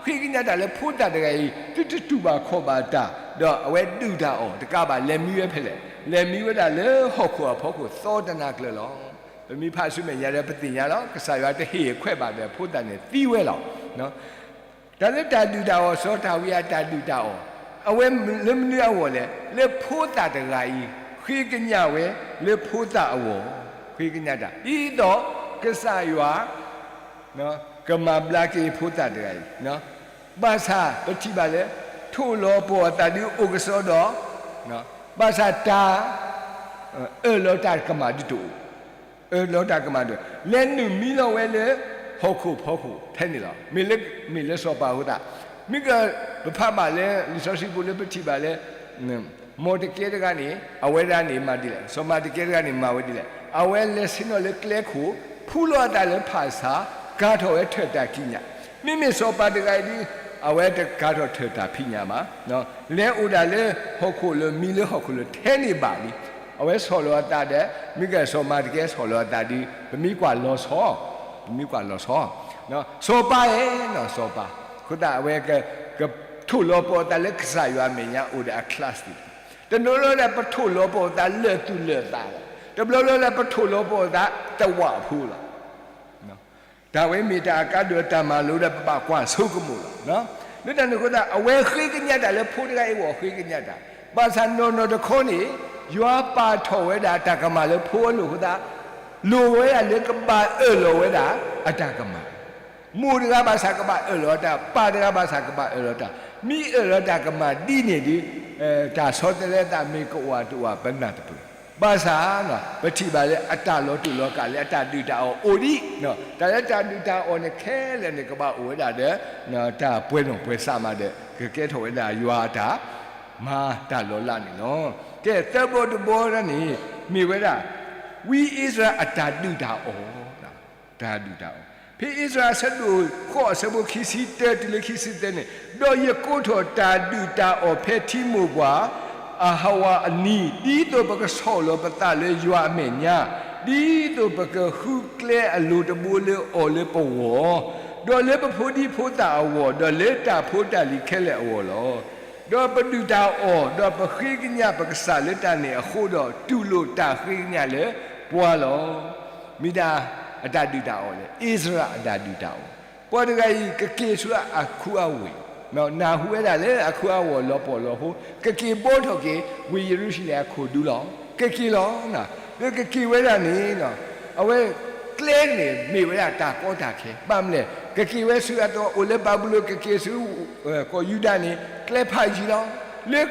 ဃ့ကညးတၢ်လၢဖိသၣ်တဂၤအံၤ သုတတူၢ်ဘၣ်ခီၣ်ဘၣ်တၢ်, ဒီးအဝဲဒုၣ်တၢ်အီၣ်တကးဘၣ် လဲၤမံဝဲဖဲလဲၣ်, လဲၤမံဝဲဒၣ်လၢဟီၣ်ခိၣ်အဖီခိၣ်သီတနၤကျၢၤလီၤ. ပမ့ၢ်ဖးဆူမဲာ်ညါဒီး ပသ့ၣ်ညါလီၤ ကစၢ်ယွၤတဟ့ၣ်ခွဲးဘၣ်ဒီးဖိသၣ်န့ၣ်သံဝဲလီၤ. တၢ်လၢတၢ်ဒုၣ်တၢ်အီၣ် စီၤတၢ်ဝံအတၢ်ဒုၣ်တၢ်အီၣ်, အဝဲလၢမနုၤအဂီၢ်လဲၣ်, လၢဖိသၣ်တဂၤအံၤ ဃ့ကညးဝဲလၢဖိသၣ်အဂီၢ်, ဃ့ကညးတၢ် ဒ်သိးကစၢ်ယွၤ ကမၤဘျါက့ၤဖိသၣ်တဂၤအံၤ, ဘၣ်ဆၣ်ပထံၣ်ဘၣ်လၢ ထိၣ်လီၤပှီၢ်အသးဒုးအိၣ်ကစီဒီ, ဘၣ်ဆၣ်တၢ် အၢၣ်လီၤတၢ်ကမၣ်ဒုးတအိၣ်, အၢၣ်လီၤတၢ်ကမၣ်ဒုး လဲၤနုာ်မံလီၤဝဲလၢ ဟီၣ်ခိၣ်ဖီခိၣ်ထဲန့ၣ်လီၤ. မ့ၢ်လၢစီၤပၤအဃိသတး, မ့ၢ်ကပဖးဘၣ်လၢ လံာ်စီဆှံပူၤလၢပထံၣ်ဘၣ်လၢ မ်တကဲတဂၤန့ၣ် အဝဲဒၣ်န့ၣ်မၤဒ်လဲၣ်, စီၤမၤတကဲတဂၤန့ၣ်မၤဝဲဒ်လဲၣ်, အဝဲလဲၤဆ့ၣ်နီၤလၢကျဲခိၣ်, ဖူလီၤအသးလၢဖၣ်ဆါ, ကၤထီၣ်ဝဲထၢၣ်တၢ်ကံးညာ်, မ့မ့ၢ်စီၤပၤတဂၤအံၤဒုး အဝဲတကၤထီၣ်ထၢၣ်တၢ်ဖံးညၣ်ဘၣ်, လဲၤအိၣ်ဒၣ်လၢဟီၣ်ခိၣ်လၢ မံလၢဟီၣ်ခိၣ်လၢထဲန့ၣ်ဘၣ်လံ. အဝဲဆီၣ်လီၤအသးဒီး မ့ၢ်ကစီၤမၤတကဲဆီၣ်လီၤအသးဒုး ပမ့ၢ်ကွၢ်လီၤဆီ, ပမ့ၢ်ကွၢ်လီၤဆီ, စီၤပၤဧၢ, စီၤပၤ, အဃိသတးအဝဲ ကထိၣ်လီၤပှီၢ်အသးလၢကစၢ်ယွၤအမဲာ်ညါအိၣ်ဒီးအ class သ့ၣ်တဖၣ်, တဘျီဘျီလၢပထိၣ်လီၤပှီၢ်အသးလၢာ်သူၣ်လၢာ်သးလီၤ, တဘျီဘျီလၢပထိၣ်လီၤပှီၢ်အသးတဝၢ်ဖိလီၤ. တၢ်ဝဲမ့ၢ်တၢ်အကါဒိၣ်တၢ်မၤလိဒီးပဘၣ်ကွၢ်ဆိကမိၣ်လီၤ. လၢတၢ်န့ၣ်အဃိသတး အဝဲဃ့ကညးတၢ်လၢဖိတဂၤအံၤအဂီၢ် ဃ့ကညးတၢ်, ဘၣ်ဆၣ်နီၢ်နီၢ်တခီန့ၣ် ယွၤပာ်ထီၣ်ဝဲဒၣ်တၢ်ကမၣ်လၢဖိအလိၤအဃိသတး လိၣ်ဝဲဒၣ်လၢကဘၣ်အၢၣ်လီၤဝဲဒၣ်အတၢ်ကမၣ်, မိၢ်တဂၤဘၣ်ဆၣ်ကဘၣ်အၢၣ်လီၤတၢ်, ပၢ်တဂၤဘၣ်ဆၣ်ကဘၣ်အၢၣ်လီၤတၢ်, မ့ၢ်အၢၣ်လီၤတၢ်ကမၣ်ဒ်န့ၣ်ဒီး တၢ်ဆီတလဲအသးမ့ၢ်ကအိၣ်တအိၣ်ပနၢ်တပၢၢ်, ဘၣ်ဆၣ် ပထံၣ်ဘၣ်လၢအတၢ်လီၤတူာ်လီၤကာ်လၢအတၢ်ဒုၣ်တၢ်အီၣ်အိၣ်ဒံး, တၢ်လၢတၢ်ဒုၣ်တၢ်အီၣ်န့ၣ်ခဲလၢာ်န့ၣ် ကဘၣ်အိၣ်ဝဲဒၣ်ဒီး တၢ်ပှဲၤနီၣ်ပှဲၤစးမးဒီး ကကဲထီၣ်ဝဲဒၣ်ယွၤအတၢ်မၤတၢ်လီၤလးန့ၣ်လီၤ. ကဲ သၢဘီတဘီန့ၣ် မ့ၢ်ဝဲဒၣ် ဝံအံၣ်စရ့လးအတၢ်ဒုၣ်တၢ်အီၣ်, တၢ်ဒုၣ်တၢ်အီၣ်, ဖဲအံၣ်စရ့လးအဆၢဒိၣ်ဃိးအဆၢဖိခံဆံတၢတုၤလၢခံဆံသၢန့ၣ်, ဒီးယကိးထီၣ်တၢ်ဒုၣ်တၢ်အီၣ်ဖဲထံမိၢ်ပှၢ် အဟဝၤအနံၤ, ဒ်သိးပကဆီၣ်လီၤပသးလၢယွၤအမဲာ်ညါ, ဒ်သိးပကဃုကျဲအလိၤတဘိလၢအီၤလၢပဂီၢ်, ဒီးလၢပဖိဒံဖိသၣ်အဂီၢ်, ဒီးလၢတၢ်ဖိတၢ်လံၤခဲလၢာ်အဂီၢ်လီၤ. ဒီးပဒုၣ်တၢ်အီၣ်, ဒီးပဃ့ကညးပကစၢ်လၢတၢ်န့ၣ်အဃိဒီး တူၢ်လိာ်တၢ်ဃ့ကညးလၢပှၤလီၤ. မ့ၢ်ဒၣ်အတၢ်ဒုၣ်တၢ်အီၣ်လဲၣ်, အံၣ်စရ့လးအတၢ်ဒုၣ်တၢ်အီၣ်, ပှၤတဂၤအံၤ ကက့ၤဆူအခူအဝ့ၢ်, နၢ်ဟူဝဲဒၣ်လၢအခူအဝ့ၢ်လီၤပှီၢ်လီၤဟိ, ကက့ၤဘီထီၣ်က့ၤ ဝ့ၢ်ယရူၤၡလ့ၣ်အခိၣ်ဒူလီၤ. ကက့ၤလီၤ. လၢကက့ၤဝဲဒၣ်န့ၣ် အဝဲကျဲန့ၣ်မ့ၢ်ဝဲဒၣ်တၢ်ကီတၢ်ခဲ, ဘၣ်မနုၤလဲၣ်, ကက့ၤဝဲဆူအသီအိၣ်လၢဘၤဘူလိၣ် ကက့ၤဆူ ကီၢ်ယူဒၤန့ၣ် ကျဲဖးယံၤလီၤ. လၢ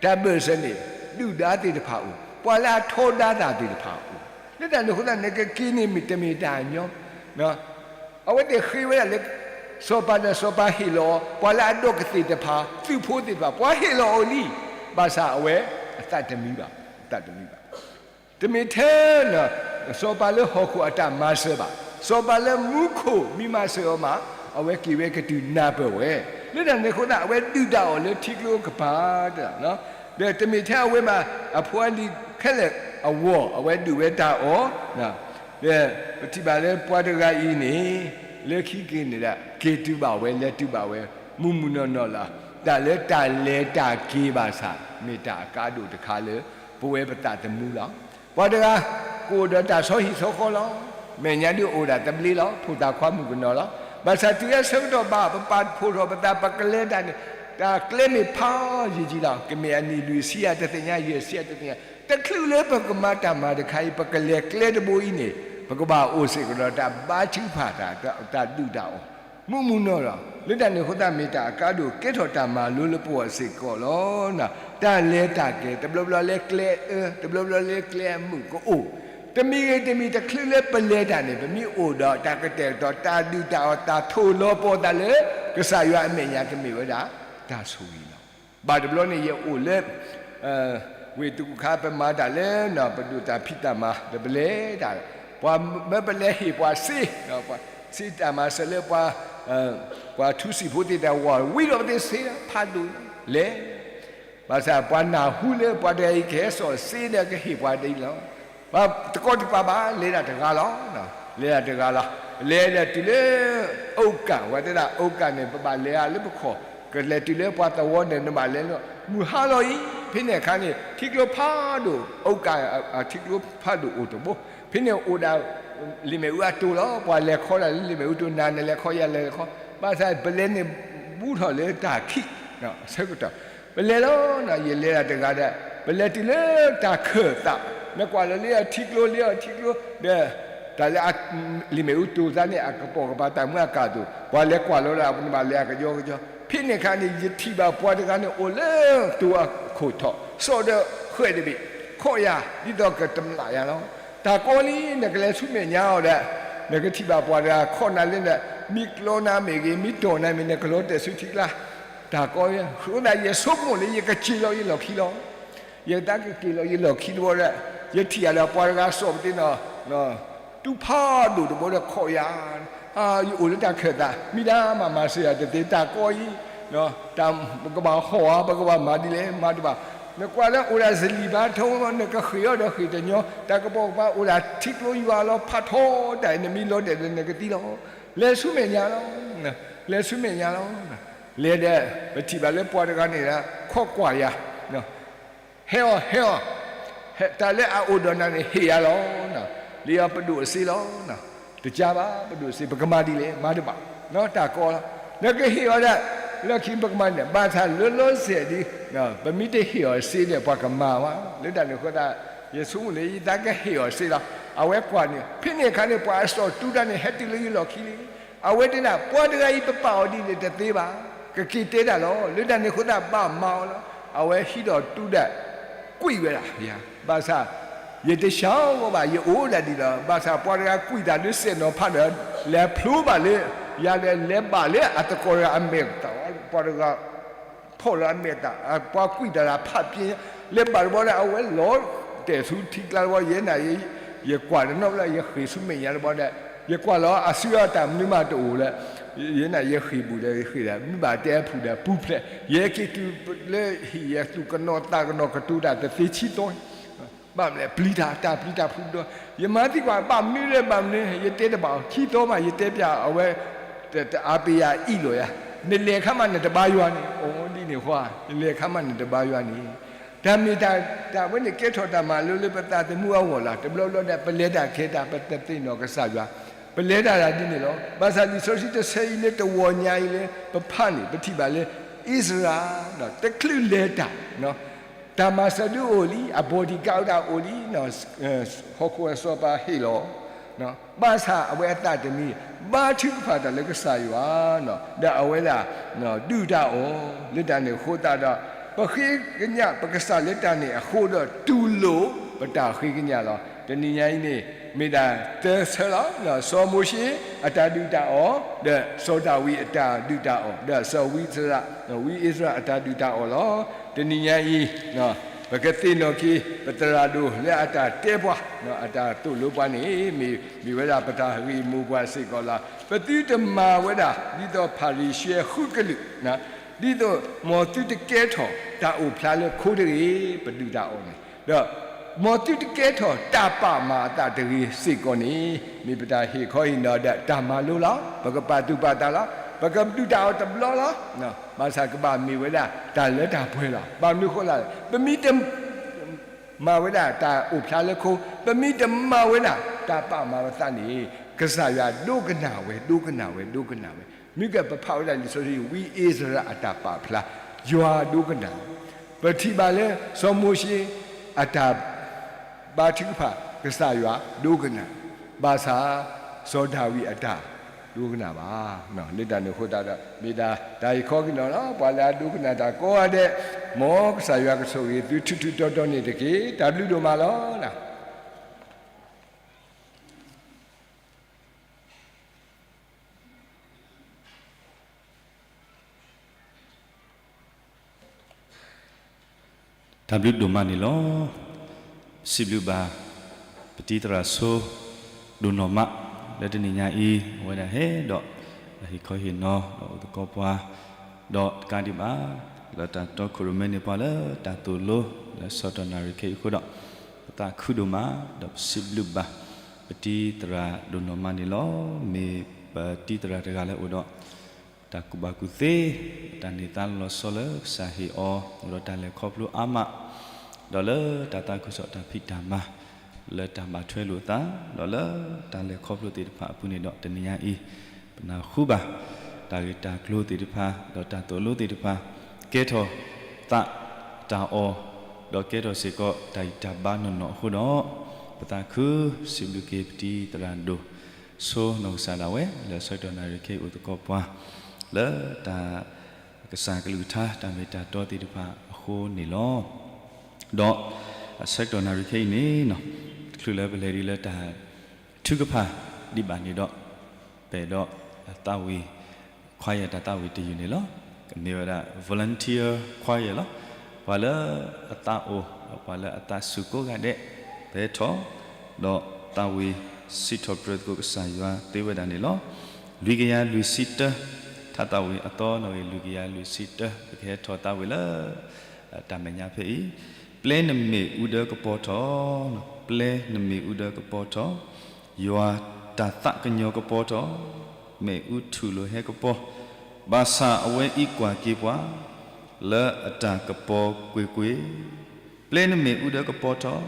တၢ်ဘၢၣ်စၢၤန့ၣ် ဒုၣ်ဒါသ့ၣ်တဖၣ်အိၣ်, ပှၤလၢအထီဒါတၢ်သ့ၣ်တဖၣ်အိၣ်, လၢတၢ်န့ၣ်အဃိသတး နကက့ၤန့ၣ်မ့ၢ်တမ့ၢ်တၢ်ညီ, အဝဲသ့ၣ်ဃ့ဝဲဒၣ်လၢ စီၤပၤဒီးစီၤပၤဟ့ၣ်လီၤအီၤ, ပှၤလၢအဒိးကသ့ၣ်တဖၣ်, သုးဖိသ့ၣ်တဖၣ်, ပှၤဟ့ၣ်လီၤအီၤလံ, ဘၣ်ဆၣ်အဝဲအသးတမံဘၣ်, အသးတမံဘၣ်. တမ့ၢ်ထဲ စီၤပၤလၢဟီၣ်ခိၣ်အတၢ်မၤစၢၤဘၣ်, စီၤပၤလၢမူခိၣ်မ့ၢ်မၤစၢၤအီၤမး, အဝဲက့ၤဝဲကတုၤနၢ်ပၢၢ်ဝဲ, လၢတၢ်န့ၣ်အဃိသတး အဝဲဒုၣ်တၢ်အီၣ်လၢထံကျိကပၤတၢ်, ဒီးတမ့ၢ်ထဲအဝဲမး, အဖိအလံၤခဲလၢာ်အဂီၢ် အဝဲဒုၣ်ဝဲတၢ်အီၣ်, ဒီးပထံၣ်ဘၣ်လၢပှၤတဂၤအံၤန့ၣ် လၢခံက့ၤန့ၣ်ဒၣ် က့ၤတုၤဘၣ်ဝဲ လဲၤတုၤဘၣ်ဝဲ မုၢ်မုၢ်နီၢ်နီၢ်လီၤ. တၢ်လၢတၢ်လဲၤတၢ်က့ၤဘၣ်ဆၣ် မ့ၢ်တၢ်အကါဒိၣ်တခါလၢ ပဝဲပသးသမူလီၤ. ပှၤတဂၤ ကအိၣ်ဒီးတၢ်ဆီဟံၣ်ဆီဃီလီၤ. မဲာ်ညါဒုးအိၣ်ဒၣ်သဘျ့လီၤ. ဖိသၣ်ခွါမုၣ်ကနီၤလီၤ. ဘၣ်ဆၣ်တုၤအဆၢကတီၢ်ဘၣ် ပပာ်ဖှိၣ်ထီၣ်ပသး ပကလဲၤတၢ်န့ၣ် တၢ်ကျဲမ့ၢ်ဖးယံၤယံၤလီၤ. ကမ့ၢ်အနံၣ်လွံၢ်ဆံယဲၢ်တသ့ၣ်ညါ ယဲၢ်ဆံယဲၢ်တသ့ၣ်ညါ တချုးလၢပကမၤတၢ်မၤတခါအံၤ ပကလဲၤကျဲတဘိအံၤန့ၣ် ပကဘၣ်အိၣ်စ့ၢ်ကီးဒီးတၢ်ဘါထုကဖၣ်တၢ် တၢ်ဒုၣ်တၢ်အီၣ် မုၢ်မုၢ်နီၢ်နီၢ်လီၤ. လၢတၢ်န့ၣ်အဃိသတး မ့ၢ်တၢ်အကါဒိၣ်ကဲထီၣ်တၢ်မၤလိလၢပဂီၢ်စ့ၢ်ကီးလီၤ. တၢ်လဲၤတၢ်က့ၤ တဘျီဘျီလၢကျဲအၢ တဘျီဘျီလၢကျဲအမုာ်ကအိၣ်, တမံၤဂ့ၤတမံၤ တချုးလၢပလဲၤတၢ်န့ၣ် ပမ့ၢ်အိၣ်ဒီးတၢ်ကတဲာ်ကတီၤ တၢ်ဒုၣ်တၢ်အီၣ် တၢ်ထိၣ်လီၤပှီၢ်သးလၢ ကစၢ်ယွၤအမဲာ်ညါ ကမ့ၢ်ဝဲဒၣ်တၢ်ဆိၣ်ဂ့ၤလီၤ. ဘၣ်တဘျီန့ၣ် ယအိၣ်လၢ ဝ့ၢ်တကူၣ်ခါ ပမၤတၢ်လၢ ပဒိၣ်တၢ်ဖံးတၢ်မၤ ဒီးပလဲၤတၢ်, ပှၤမၢပလဲၤဟ့ၣ်ပှၤစ့, ပှၤ စ့တၢ်မၤစၢၤလၢပှၤ, ပှၤထူစံာ်ဖိသ့ၣ်တဖၣ်ဝံၤဒီးပသ့ၣ်စ့ဖးဒိၣ်လဲၣ်. ဘၣ်ဆၣ်ပှၤနၢ်ဟူလၢပှၤတဂၤအံၤကဟဲစိာ်စ့ ဒီးကဟ့ၣ်ပှၤဒ်အံၤလီၤ. တကိးတကပၤဘၣ် လဲၤဒၣ်တဂၤလီၤ. လဲၤဒၣ်တဂၤလီၤ. လဲၤဒၣ်တုၤလၢ အိကၣ်, ဝဲတဲဒၣ်အိကၣ်န့ၣ် ပဘၣ်လဲၤအါလၢပခီၣ်, ကလဲၤတုၤလၢပှၤသဝီန့ၣ် နဘၣ်လဲၤလီၤ. မုၢ်ဟါလီၤအံၤ, ဖဲန့ၣ်အခါန့ၣ် ထံကျိဖးဒိၣ်, အိကၣ်အထံကျိဖးဒိၣ်အိၣ်တဘိ, ဖဲန့ၣ်အိၣ်ဒၣ် လံာ်မ့ၣ်အူအတိၢ်လီၤ. ပှၤလဲၤခီဒၣ်လၢလံာ်မ့ၣ်အူတိၢ်, နၤနလဲၤခီ ယၤလဲၤခီ, ဘၣ်ဆၣ်ပလဲၤန့ၣ် ဘူးထီၣ်လၢတၢ်ခံး, ဆၢကတီၢ် ပလဲၤလီၤ. ယလဲၤဒၣ်တဂၤဒီး ပလဲၤတုၤလၢတၢ်ခၢၣ်သး, နကွၢ်လီၤလၢအထံကျိ, လၢအထံကျိဒီး တၢ်လၢ လံာ်မ့ၣ်အူတိၢ်သးန့ၣ် အကပိာ်ကပၤတၢ်မုၢ်အကၣ်အသိး, ပှၤလဲၤကွၢ်လီၤဒၣ် ပနဘၣ်လဲၤအကယီကယီ. ဖဲန့ၣ်အခါန့ၣ် ယထံၣ်ဘၣ်ပှၤတဂၤန့ၣ် အိၣ်လၢတိၤအခိၣ်ထီၣ်, စိာ်ဒီးဃဲၣ်တဘ့ၣ်, ခိးယၤ ဒ်သိးကတမျးယၤလီၤ. တၢ်ကီလံ, နကလဲၤဆူမဲာ်ညါအီၤဒီး နကထံၣ်ဘၣ်ပှၤတဂၤခီနၤလၢန, မ့ၢ်ကျီနၤမ့ၢ်ဂ့ၤ, မ့ၢ်တီၢ်နၤမ့ၢ်, နကလီၤတဲာ်ဆူထံကျါ. တၢ်ကီ, ဃိသတးယဆိကမိၣ်လၢယကစ့ၤလီၤယလီၢ်ခံလီၤ. ယသးကက့ၤလီၤယလီၢ်ခံတဘျီဒီး ယထံၣ်ယၤဒီးပှၤတဂၤစိာ်ပသ့ၣ်နီၣ် တူၢ်ဖးဒိၣ်တဘိဒီးခိးယၤ, ယအိၣ်လၢတၢ်ခၢၣ်သး, မ့ၢ်ဒၣ်မၤမၤစၢၤယၤတသ့, တၢ်ကီအံၤ, ပကဘၣ်ဟီၣ်ဧါ, ပကဘၣ်မၤဒ်လဲၣ်, မၤတဘၣ်. နကွၢ်လၢအိၣ်ဒၣ်စလံၤဘါထီ, နကဃ့ၢ်အီၤဒီးဃ့ၢ်တညီ, တၢ်ကပိာ်ကပၤအိၣ်ဒၣ်ထံကျိယွၤလီၤ, ဖးထီတၢ်အံၤ နမ့ၢ်လီၤတဲာ်ဒီးနကသံလီၤ. လဲၤဆူမဲာ်ညါလီၤ, လဲၤဆူမဲာ်ညါလီၤ. လဲၤဒီး ပထံၣ်ဘၣ်လၢပှၤတဂၤန့ၣ်ဒီး ခိးကွၢ်ယၤ ဟဲအီၤ, ဟဲအီၤ, တၢ်လၢအအိၣ်ဒီးနၤန့ၣ် ဟ့ၣ်ယၤလီၤ. လံအီၤ ပဒိၣ်အစ့လီၤ. တကါဘၣ်, ပဒိၣ်စ့, ပကမၤဒ်လဲၣ်, မၤတဘၣ်, တၢ်ကီလီၤ. နကဟ့ၣ်အီၤဒၣ်, လၢခံပကမၤန့ၣ်, ဘၣ်ဆၣ်လၢလီၤစဲးဒ် ပမ့ၢ်တဟ့ၣ်အီၤစ့ဒီး ပှၤကမၤဝဲ, လၢတၢ်န့ၣ်အဃိသတး ယဆိကမိၣ်လၢယသးကဟ့ၣ်အီၤစ့လီၤ. အဝဲကွၢ်န့ၣ်, ဖဲန့ၣ်အခါန့ၣ် ပှၤအစိာ်တူၢ်တၢ်န့ၣ် ဟဲတုၤလၢယလီၢ်ခံလံ. အဝဲတဲဒၣ် ပှၤတဂၤအံၤ ပပာ်အီၤဒ်န့ၣ်တသ့ဘၣ်, ကက့ၤတဲတၢ်လီၤ. လၢတၢ်န့ၣ်အဃိသတး ဘၣ်မၤအီၤလီၤ. အဝဲဟံးဒီးတူၢ်ဒီး ကွံာ်ဝဲဒၣ်, ဘၣ်ဆၣ် ယတဆှီဘၣ်, ယအိၣ်ဒၣ်ဒ်ဒီး, ဘၣ်ဆၣ်ပှၤတဂၤကွံာ်တၢ်လၢစဲးနီၤဖးဒီး လဲၤဖျိဘၣ်လၢ ယၤဒီး လဲၤဘၣ်လၢအသကိးတဂၤအမဲာ်တၢ်, ပှၤတဂၤ ဖီၣ်လၢအမဲာ်တၢ်, ပှၤကွံာ်တၢ်လၢဖးပျ့ၤ, လဲၤဘၣ်တဘျီဒီး အဝဲလီၤတဲာ်ဆူထံကျါတဘျီ, ယဲန့ၣ် ယကွၢ်တနီၤလၢ ယဃ့ၢ်ဆူမဲာ်ညါတဘျီဒီး ယကွၢ်လီၤအစုအတၢ်မနုၤမးတအိၣ်လၢ, ယဲန့ၣ် ယဃ့ၢ်ဘူးဒီး ယဃ့ၢ်ဒီး မ့ၢ်ဘၣ်တဲအဖုၣ်ဒီး ပူၤဖျဲး, ယဟဲက့ၤတုၤလၢဟံၣ် ယသူၣ်ကနိးသးကနိး ကတိၤတၢ်တသ့ဆံသီ ဘၣ်မနုၤလဲၣ် ပျံၤတၢ်, တၢ်ပျံၤတၢ်ဖုးဒီး ယမၤသံကွၢ် ဘၣ်မနုၤလဲၣ်, ဘၣ်မနုၤ, ယတဲတဘၣ်အီၤ, ခံသီမး ယတဲပျးအဝဲ, တအါပယၤအံၣ်လိာ်ယၤ, နလဲၤခါမးနတဘါယွၤန့ၣ်, အိၣ်ဒ်န့ၣ်ဃီ, နလဲၤခါမးနတဘါယွၤန့ၣ်, တၢ်မ့ၢ်တၢ်, တၢ်ဝဲန့ၣ်ကဲထီၣ်တၢ်မၤလိလၢပသးသမူအဂီၢ်လီၤ. တဘျီဘျီဒီး ပလဲၤတၢ်ခဲတၢ် ပတသ့ၣ်နီၣ်ကစၢ်ယွၤ, ပလဲၤတၢ်ဒ်န့ၣ်လီၤ. ဘၣ်ဆၣ်လံာ်စီဆှံတဆၢအံၤလၢတဝီညါအံၤလၢ ပဖးန့ၣ် ပထံၣ်ဘၣ်လၢ အံၣ်စရ့လး တချုးလဲၤတၢ် တၢ်မၤစၢၤဒုးအိၣ်လံ, အ bodyguard အိၣ်လံ, ဟီၣ်ခိၣ်အစီၤပၤဟ့ၣ်လီၤ, ဘၣ်ဆၣ်အဝဲအသးတမံ, ဘါထုကဖၣ်တၢ်လၢကစၢ်ယွၤ, ဒီးအဝဲဒၣ် ဒုၣ်တၢ်အီၣ်, လၢတၢ်န့ၣ်အဃိသတးဒီး ပဃ့ကညးပကစၢ်လၢတၢ်န့ၣ်အဃိဒီး တူၢ်လိာ်ပတၢ်ဃ့ကညးလီၤ. တနံၤညါအံၤန့ၣ် မ့ၢ်ဒၣ်သၢဆၢလီၤ. စီၤမိၤၡ့ အတၢ်ဒုၣ်တၢ်အီၣ်, ဒီးစီၤဒၤဝံးအတၢ်ဒုၣ်တၢ်အီၣ်, ဒီးစီၤဝံအံၣ်စရ့လး, ဝံအံၣ်စရ့လးအတၢ်ဒုၣ်တၢ်အီၣ်လီၤ. တနံၤညါအံၤ ပကသ့ၣ်နီၣ်က့ၤ ပသရၣ်ဒိၣ်လၢအတၢ်တဲပှၤ, အတၢ်သိၣ်လိပှၤန့ၣ် မ့ၢ်, မ့ၢ်ဝဲဒၣ်ပတၢ်ဂ့ၢ်မိၢ်ပှၢ်စ့ၢ်ကီးလီၤ. ပသုတမၤဝဲဒၣ် ဒ်သိးဖၤရံၤၡဲဃုကလုာ်, ဒ်သိးမ်သုတကဲထီၣ်တၢ်အိၣ်ဖျါလၢခိတဂ့ၤ, ပဒုၣ်တၢ်အီၣ်န့ၣ်, ဒီးမ်သုတကဲထီၣ်တၢ်ပာ်မၤအသးတဂ့ၤစ့ၢ်ကီးန့ၣ် မ့ၢ်ပတၢ်ဟ့ၣ်ခီဟ့ၣ်နီၤဒီး တၢ်မၤလိလီၤ. ပကပာ်သူၣ်ပာ်သးလီၤ. ပကဒုၣ်တၢ်အီၣ်တဘျီလီၤ. ဘၣ်ဆၣ်ကဘၣ်မ့ၢ်ဝဲဒၣ် တၢ်လၢတၢ်ပှဲၤလီၤ. ဘၣ်မနုၤဃိလဲၣ်, ပမ့ၢ်တ မၤဝဲဒၣ်တၢ်အိၣ်ဖျါလၢခိ, ပမ့ၢ်တမၤဝဲဒၣ်တၢ်ပာ်မၤပသးန့ၣ် ကစၢ်ယွၤဒိကနၣ်ဝဲ, ဒိကနၣ်ဝဲ, ဒိကနၣ်ဝဲ. မ့ၢ်ကပဖးဝဲဒၣ်လံာ်စီဆှံ ဝံအံၣ်စရ့လးအတၢ်ပာ်ဖျါ, ယွၤဒိကနၣ်, ပထံၣ်ဘၣ်လၢစီၤမိၤၡ့အတၢ်ဘါထုကဖၣ် ကစၢ်ယွၤဒိကနၣ်, ဘၣ်ဆၣ် စီၤဒၤဝံးအတၢ်ဒိကနၣ်ဘၣ်. လၢတၢ်န့ၣ်အဃိသတးဒီး မ့ၢ်ဒၣ်တၢ်ဟ့ၣ်ခီဟ့ၣ်နီၤလီၤ. ပှၤလၢအဒိကနၣ်တၢ်ကိးဂၤဒဲး, မ်ကစၢ်ယွၤကဆိၣ်ဂ့ၤသုထူးထူးတီၤတီၤန့ၣ်တက့ၢ်. တၢ်ဘျုးဒိၣ်မးလီၤ. တၢ်ဘျုးဒိၣ်မးန့ၣ်လီၤ. စံးဘျုးဘၣ် ပတံၤသရၣ်ဆိ ဒိၣ်နီၢ်မး လၢတနံၤညါအံၤ အဝဲဒၣ်ဟဲဒီး ဟ့ၣ်ခီဟ့ၣ်နီၤ ဒီးအိၣ်သကိးပှၤ ဒီးတကးဒံးဘၣ် လၢတၢ်တီခိၣ်ရိၣ်မဲန့ၢ်ပှၤလၢတၢ်သိၣ်လိ လၢဆၢကတီၢ်နၣ်ရံၣ်ခဲအံၤအဃိဒီး ပသးခုဒိၣ်မး ဒီးပစံးဘျုးဘၣ် ပတံၤသရၣ်ဒိၣ်နီၢ်မါန့ၣ်လီၤ. မ့ၢ်ပတံၤသရၣ်တဂၤလၢအိၣ်ဒီး တၢ်ကူၣ်ဘၣ်ကူၣ်သ့ တၢ်န့ၢ်သါလီၤဆီလၢကစၢ်ဟ့ၣ်အီၤ အိၣ်ဒီးတၢ်လဲၤခီဖျိအါမး ဒီးလၢတၢ်သးခုကစီၣ်တၢ်ဖံးတၢ်မၤ လၢတၢ်ဘၣ်ထွဲလိာ်သး ဒီးလၢတၢ်လဲၤခီဖျိသ့ၣ်တဖၣ်အပူၤန့ၣ်ဒီး တနံၤညါအံၤ ပနၢ်ဟူဘၣ် တၢ်ဂ့ၢ်တၢ်ကျိၤသ့ၣ်တဖၣ် ဒီးတၢ်သိၣ်လိသ့ၣ်တဖၣ် ကဲထီၣ်သးတၢ်အီၣ် ဒီးကဲထီၣ်စ့ၢ်ကီးတၢ်ဂံၢ်တၢ်ဘါနီၢ်နီၢ်အဃိဒီး ပသးခုစံးဘျုးက့ၤပတံၤသရၣ်ဒိၣ် ဆိနီၢ်ကစၢ်ဒၣ်ဝဲ လၢဆၢကတီၢ်နၣ်ရံၣ်ခဲအံၤအိၣ်သကိးပှၤ လၢတၢ်ကစၢ်ကလုၢ်ကထါတၢ်မ့ၢ်တၢ်တီသ့ၣ်တဖၣ်အဃိန့ၣ်လီၤ. ဒီးဆၢကတီၢ်နၣ်ရံၣ်ခဲအံၤန့ၣ် တချုးလၢပလဲၤဒ်လၢတၢ်ထုကဖၣ်ဒံးဘၣ်န့ၣ်ဒီး ပအဲၣ်ဒိးသးဝံၣ် choir တၢ်သးဝံၣ်တယုၢ်န့ၣ်လီၤ. ကမ့ၢ်ဝဲဒၣ် volunteer choir လီၤ. ပှၤလၢအသးအိၣ် ဒီးပှၤလၢအသးစူၤကိးဂၤဒဲး ပဟဲထီၣ် ဒီးသးဝံၣ်စံးထီၣ်ပတြၢၤသကိးကစၢ်ယွၤသ့ဝဲဒၣ်န့ၣ်လီၤ. လွံၢ်ကယၤလွံၢ်ဆံတၢ ထါသးဝံၣ်အသီနီၣ်ဂံၢ် လွံၢ်ကယၤလွံၢ်ဆံတၢ ပကဟဲထီၣ်သးဝံၣ်လၢ တၢ်မဲာ်ညါဖဲအံၤ, ပျဲနမ့ၣ်အူဒၢကပီၤထီၣ်, ပျဲနမ့ၣ်အူဒၢကပီၤထီၣ်, ယွၤတၢ်သးကညီၤကပီၤထီၣ်, မ့ၣ်အူထူၣ်လိာ်ဟဲကပီၤ, ဘၣ်ဆၣ်အဝဲအံၤကွၢ်က့ၤပှၤ လၢအတၢ်ကပီၤကွ့ၢ်ကွ့ၢ်, ပျဲနမ့ၣ်အူဒၢကပီၤထီၣ်,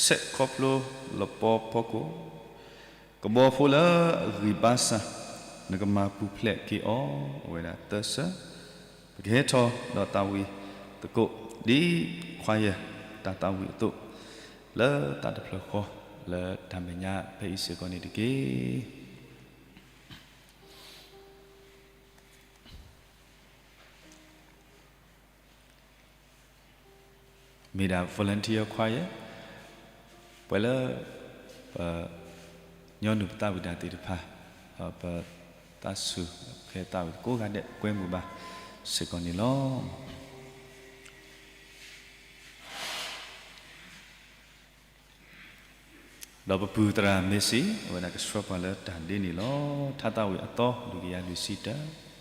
ဆဲးခီဖျိလပီဖီခိၣ် ကဘီဖိလၢအဂံၢ်ဘါစၢ်, နကမၤပူၤဖျဲးက့ၤအီၤ, အဝဲဒၣ်သၢဆၢ, ပကဟဲထီၣ်ဒီးသးဝံၣ်သကိး ဒ်choirတၢ်သးဝံၣ်အသိး, လၢသးတဖျၢၣ်ဃီ လၢတၢ်မဲာ်ညါဖဲအံၤစ့ၢ်ကီးန့ၣ်တက့ၢ်. မ့ၢ်ဒၣ် volunteer choir, ပှၤလၢ ပ ညီနုၢ်ပသးဝံၣ်တၢ်သ့ၣ်တဖၣ်, ပသးစူၤ ပကသးဝံၣ်ကိးဂၤဒဲး ကွဲမုာ်ဘၣ်စ့ၢ်ကီးန့ၣ်လီၤ. ဒီးပပုၢ်သရၣ်မ့ၢ်စံး အဝဲဒၣ်ကဆှၢပှၤလၢတၢ်ဒ့န့ၣ်လီၤ. ထါသးဝံၣ်အသီ လွံၢ်ကယၤလွံၢ်ဆံတၢ.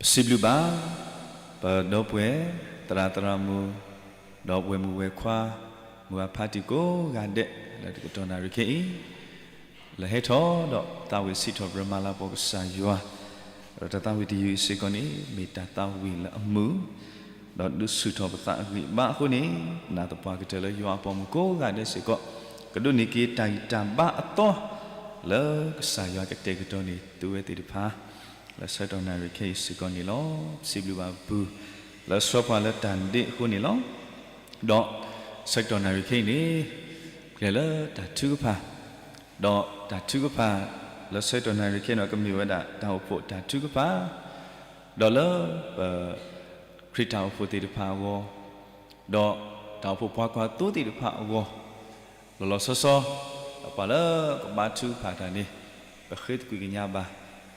ပစံးဘျုးဘၣ် ပဒီပုၢ်ဝဲၢ် သရၣ်သရၣ်မုၣ် ဒီးဝဲၢ်မုၣ်ဝဲၢ်ခွါ မိၢ်ပၢ်ဖါတံၢ်ကိးဂၤဒဲး လၢတကတီၢ်နၣ်ရံၣ်ခဲအံၤ လၢဟဲထီၣ်ဒီးသးဝံၣ်စံးထီၣ်ပတြၢၤမၤလၤကပီၤကစၢ်ယွၤ, ဒီးတၢ်သးဝံၣ်တယုၢ်အံၤစ့ၢ်ကီးန့ၣ် မ့ၢ်တၢ်သးဝံၣ်လၢအမုာ် ဒီးဒုးဆူၣ်ထီၣ်ပသးအဂံၢ်အဘါအဃိန့ၣ် နာ်သပှၢ်ကတၢၢ်လၢယွၤအပိာ်မုၣ်ကိးဂၤဒဲးစ့ၢ်ကီး ကဒိးန့ၢ်က့ၤတၢ်ဂံၢ်တၢ်ဘါအသီ လၢကစၢ်ယွၤကတဲာ်ကတီၤန့ၢ်သုဝဲသ့ၣ်တဖၣ် လၢဆၢကတီၢ်နၣ်ရံၣ်ခဲအံၤစ့ၢ်ကီးန့ၣ်လီၤ. စံးဘျုးဘၣ်ပူၤ လၢဆှၢပှၤလၢတၢ်ဒ့အဃိန့ၣ်လီၤ. ဒီးဆၢကတီၢ်နၣ်ရံၣ်ခဲအံၤန့ၣ် ကျဲၤလၢတၢ်ထုကဖၣ်, ဒီးတၢ်ထုကဖၣ် လၢဆၢကတီၢ်နၣ်ရံၣ်ခဲအံၤန့ၣ် ကမ့ၢ်ဝဲဒၣ်တၢ်အိၣ်ဖှိၣ်တၢ်ထုကဖၣ်, ဒီးလၢပ ခရံာ်တၢ်အိၣ်ဖှိၣ်သ့ၣ်တဖၣ်အဂီၢ်, ဒီးတၢ်အိၣ်ဖှိၣ်ပှၤကွၢ်သိသ့ၣ်တဖၣ်အဂီၢ်, လီၤလီၤဆီဆီ ဒီးပှၤလၢကဘါထုကဖၣ်တၢ်န့ၣ် ပဃ့သကွံၢ်ကညးဘၣ်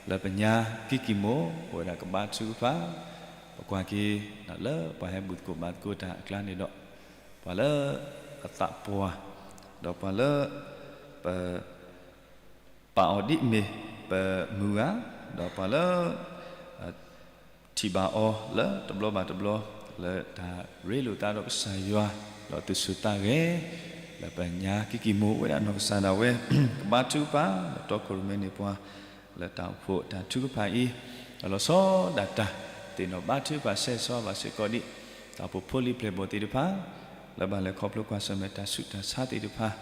လၢပညါကံၢ်ကံၢ်မိၢ် အိၣ်ဝဲဒၣ်ကဘါထုကဖၣ်, ပကွၢ်က့ၤ လၢပှၤဟဲဘူၣ်သကိးဘါသကိးတၢ်အကျါန့ၣ်ဒီး ပှၤလၢအသးပှၢ်, ဒီးပှၤလၢ ပ ပာ်အီၤဒ်အမ့ၢ်ပမုၢ်ဂၤ, ဒီးပှၤလၢ ထံၣ်ဘၣ်အီၤလၢတဘျီဘၣ်တဘျီ လၢတၢ်ရ့လိာ်သးဒီးကစၢ်ယွၤ, ဒီးသူၣ်ဆူၣ်သးဂဲၤ လၢပညါကံၢ်ကံၢ်မိၢ်ဝဲဒၣ်နီၢ်ကစၢ်ဒၣ်ဝဲ ကဘါထုကဖၣ် ဒီးတီခိၣ်ရိၣ်မဲန့ၢ်ပှၤ လၢတၢ်အိၣ်ဖှိၣ်တၢ်ထုကဖၣ်အံၤ, ဒီးလီၤဆီဒၣ်တၢ် သ့ၣ်နီၣ်ဘါထုကဖၣ်ဆၢဂ့ၤဆၢဝါဘၣ်စ့ၢ်ကီးဒ် တၢ်အိၣ်ဖှိၣ်ဖိလံၤပျဲၢ်ဘီၣ်သ့ၣ်တဖၣ် လၢဘၣ်လဲၤခီဖျိကွၢ်ဆၢၣ်မဲာ်တၢ်ဆူးတၢ်ဆါသ့ၣ်တဖၣ်,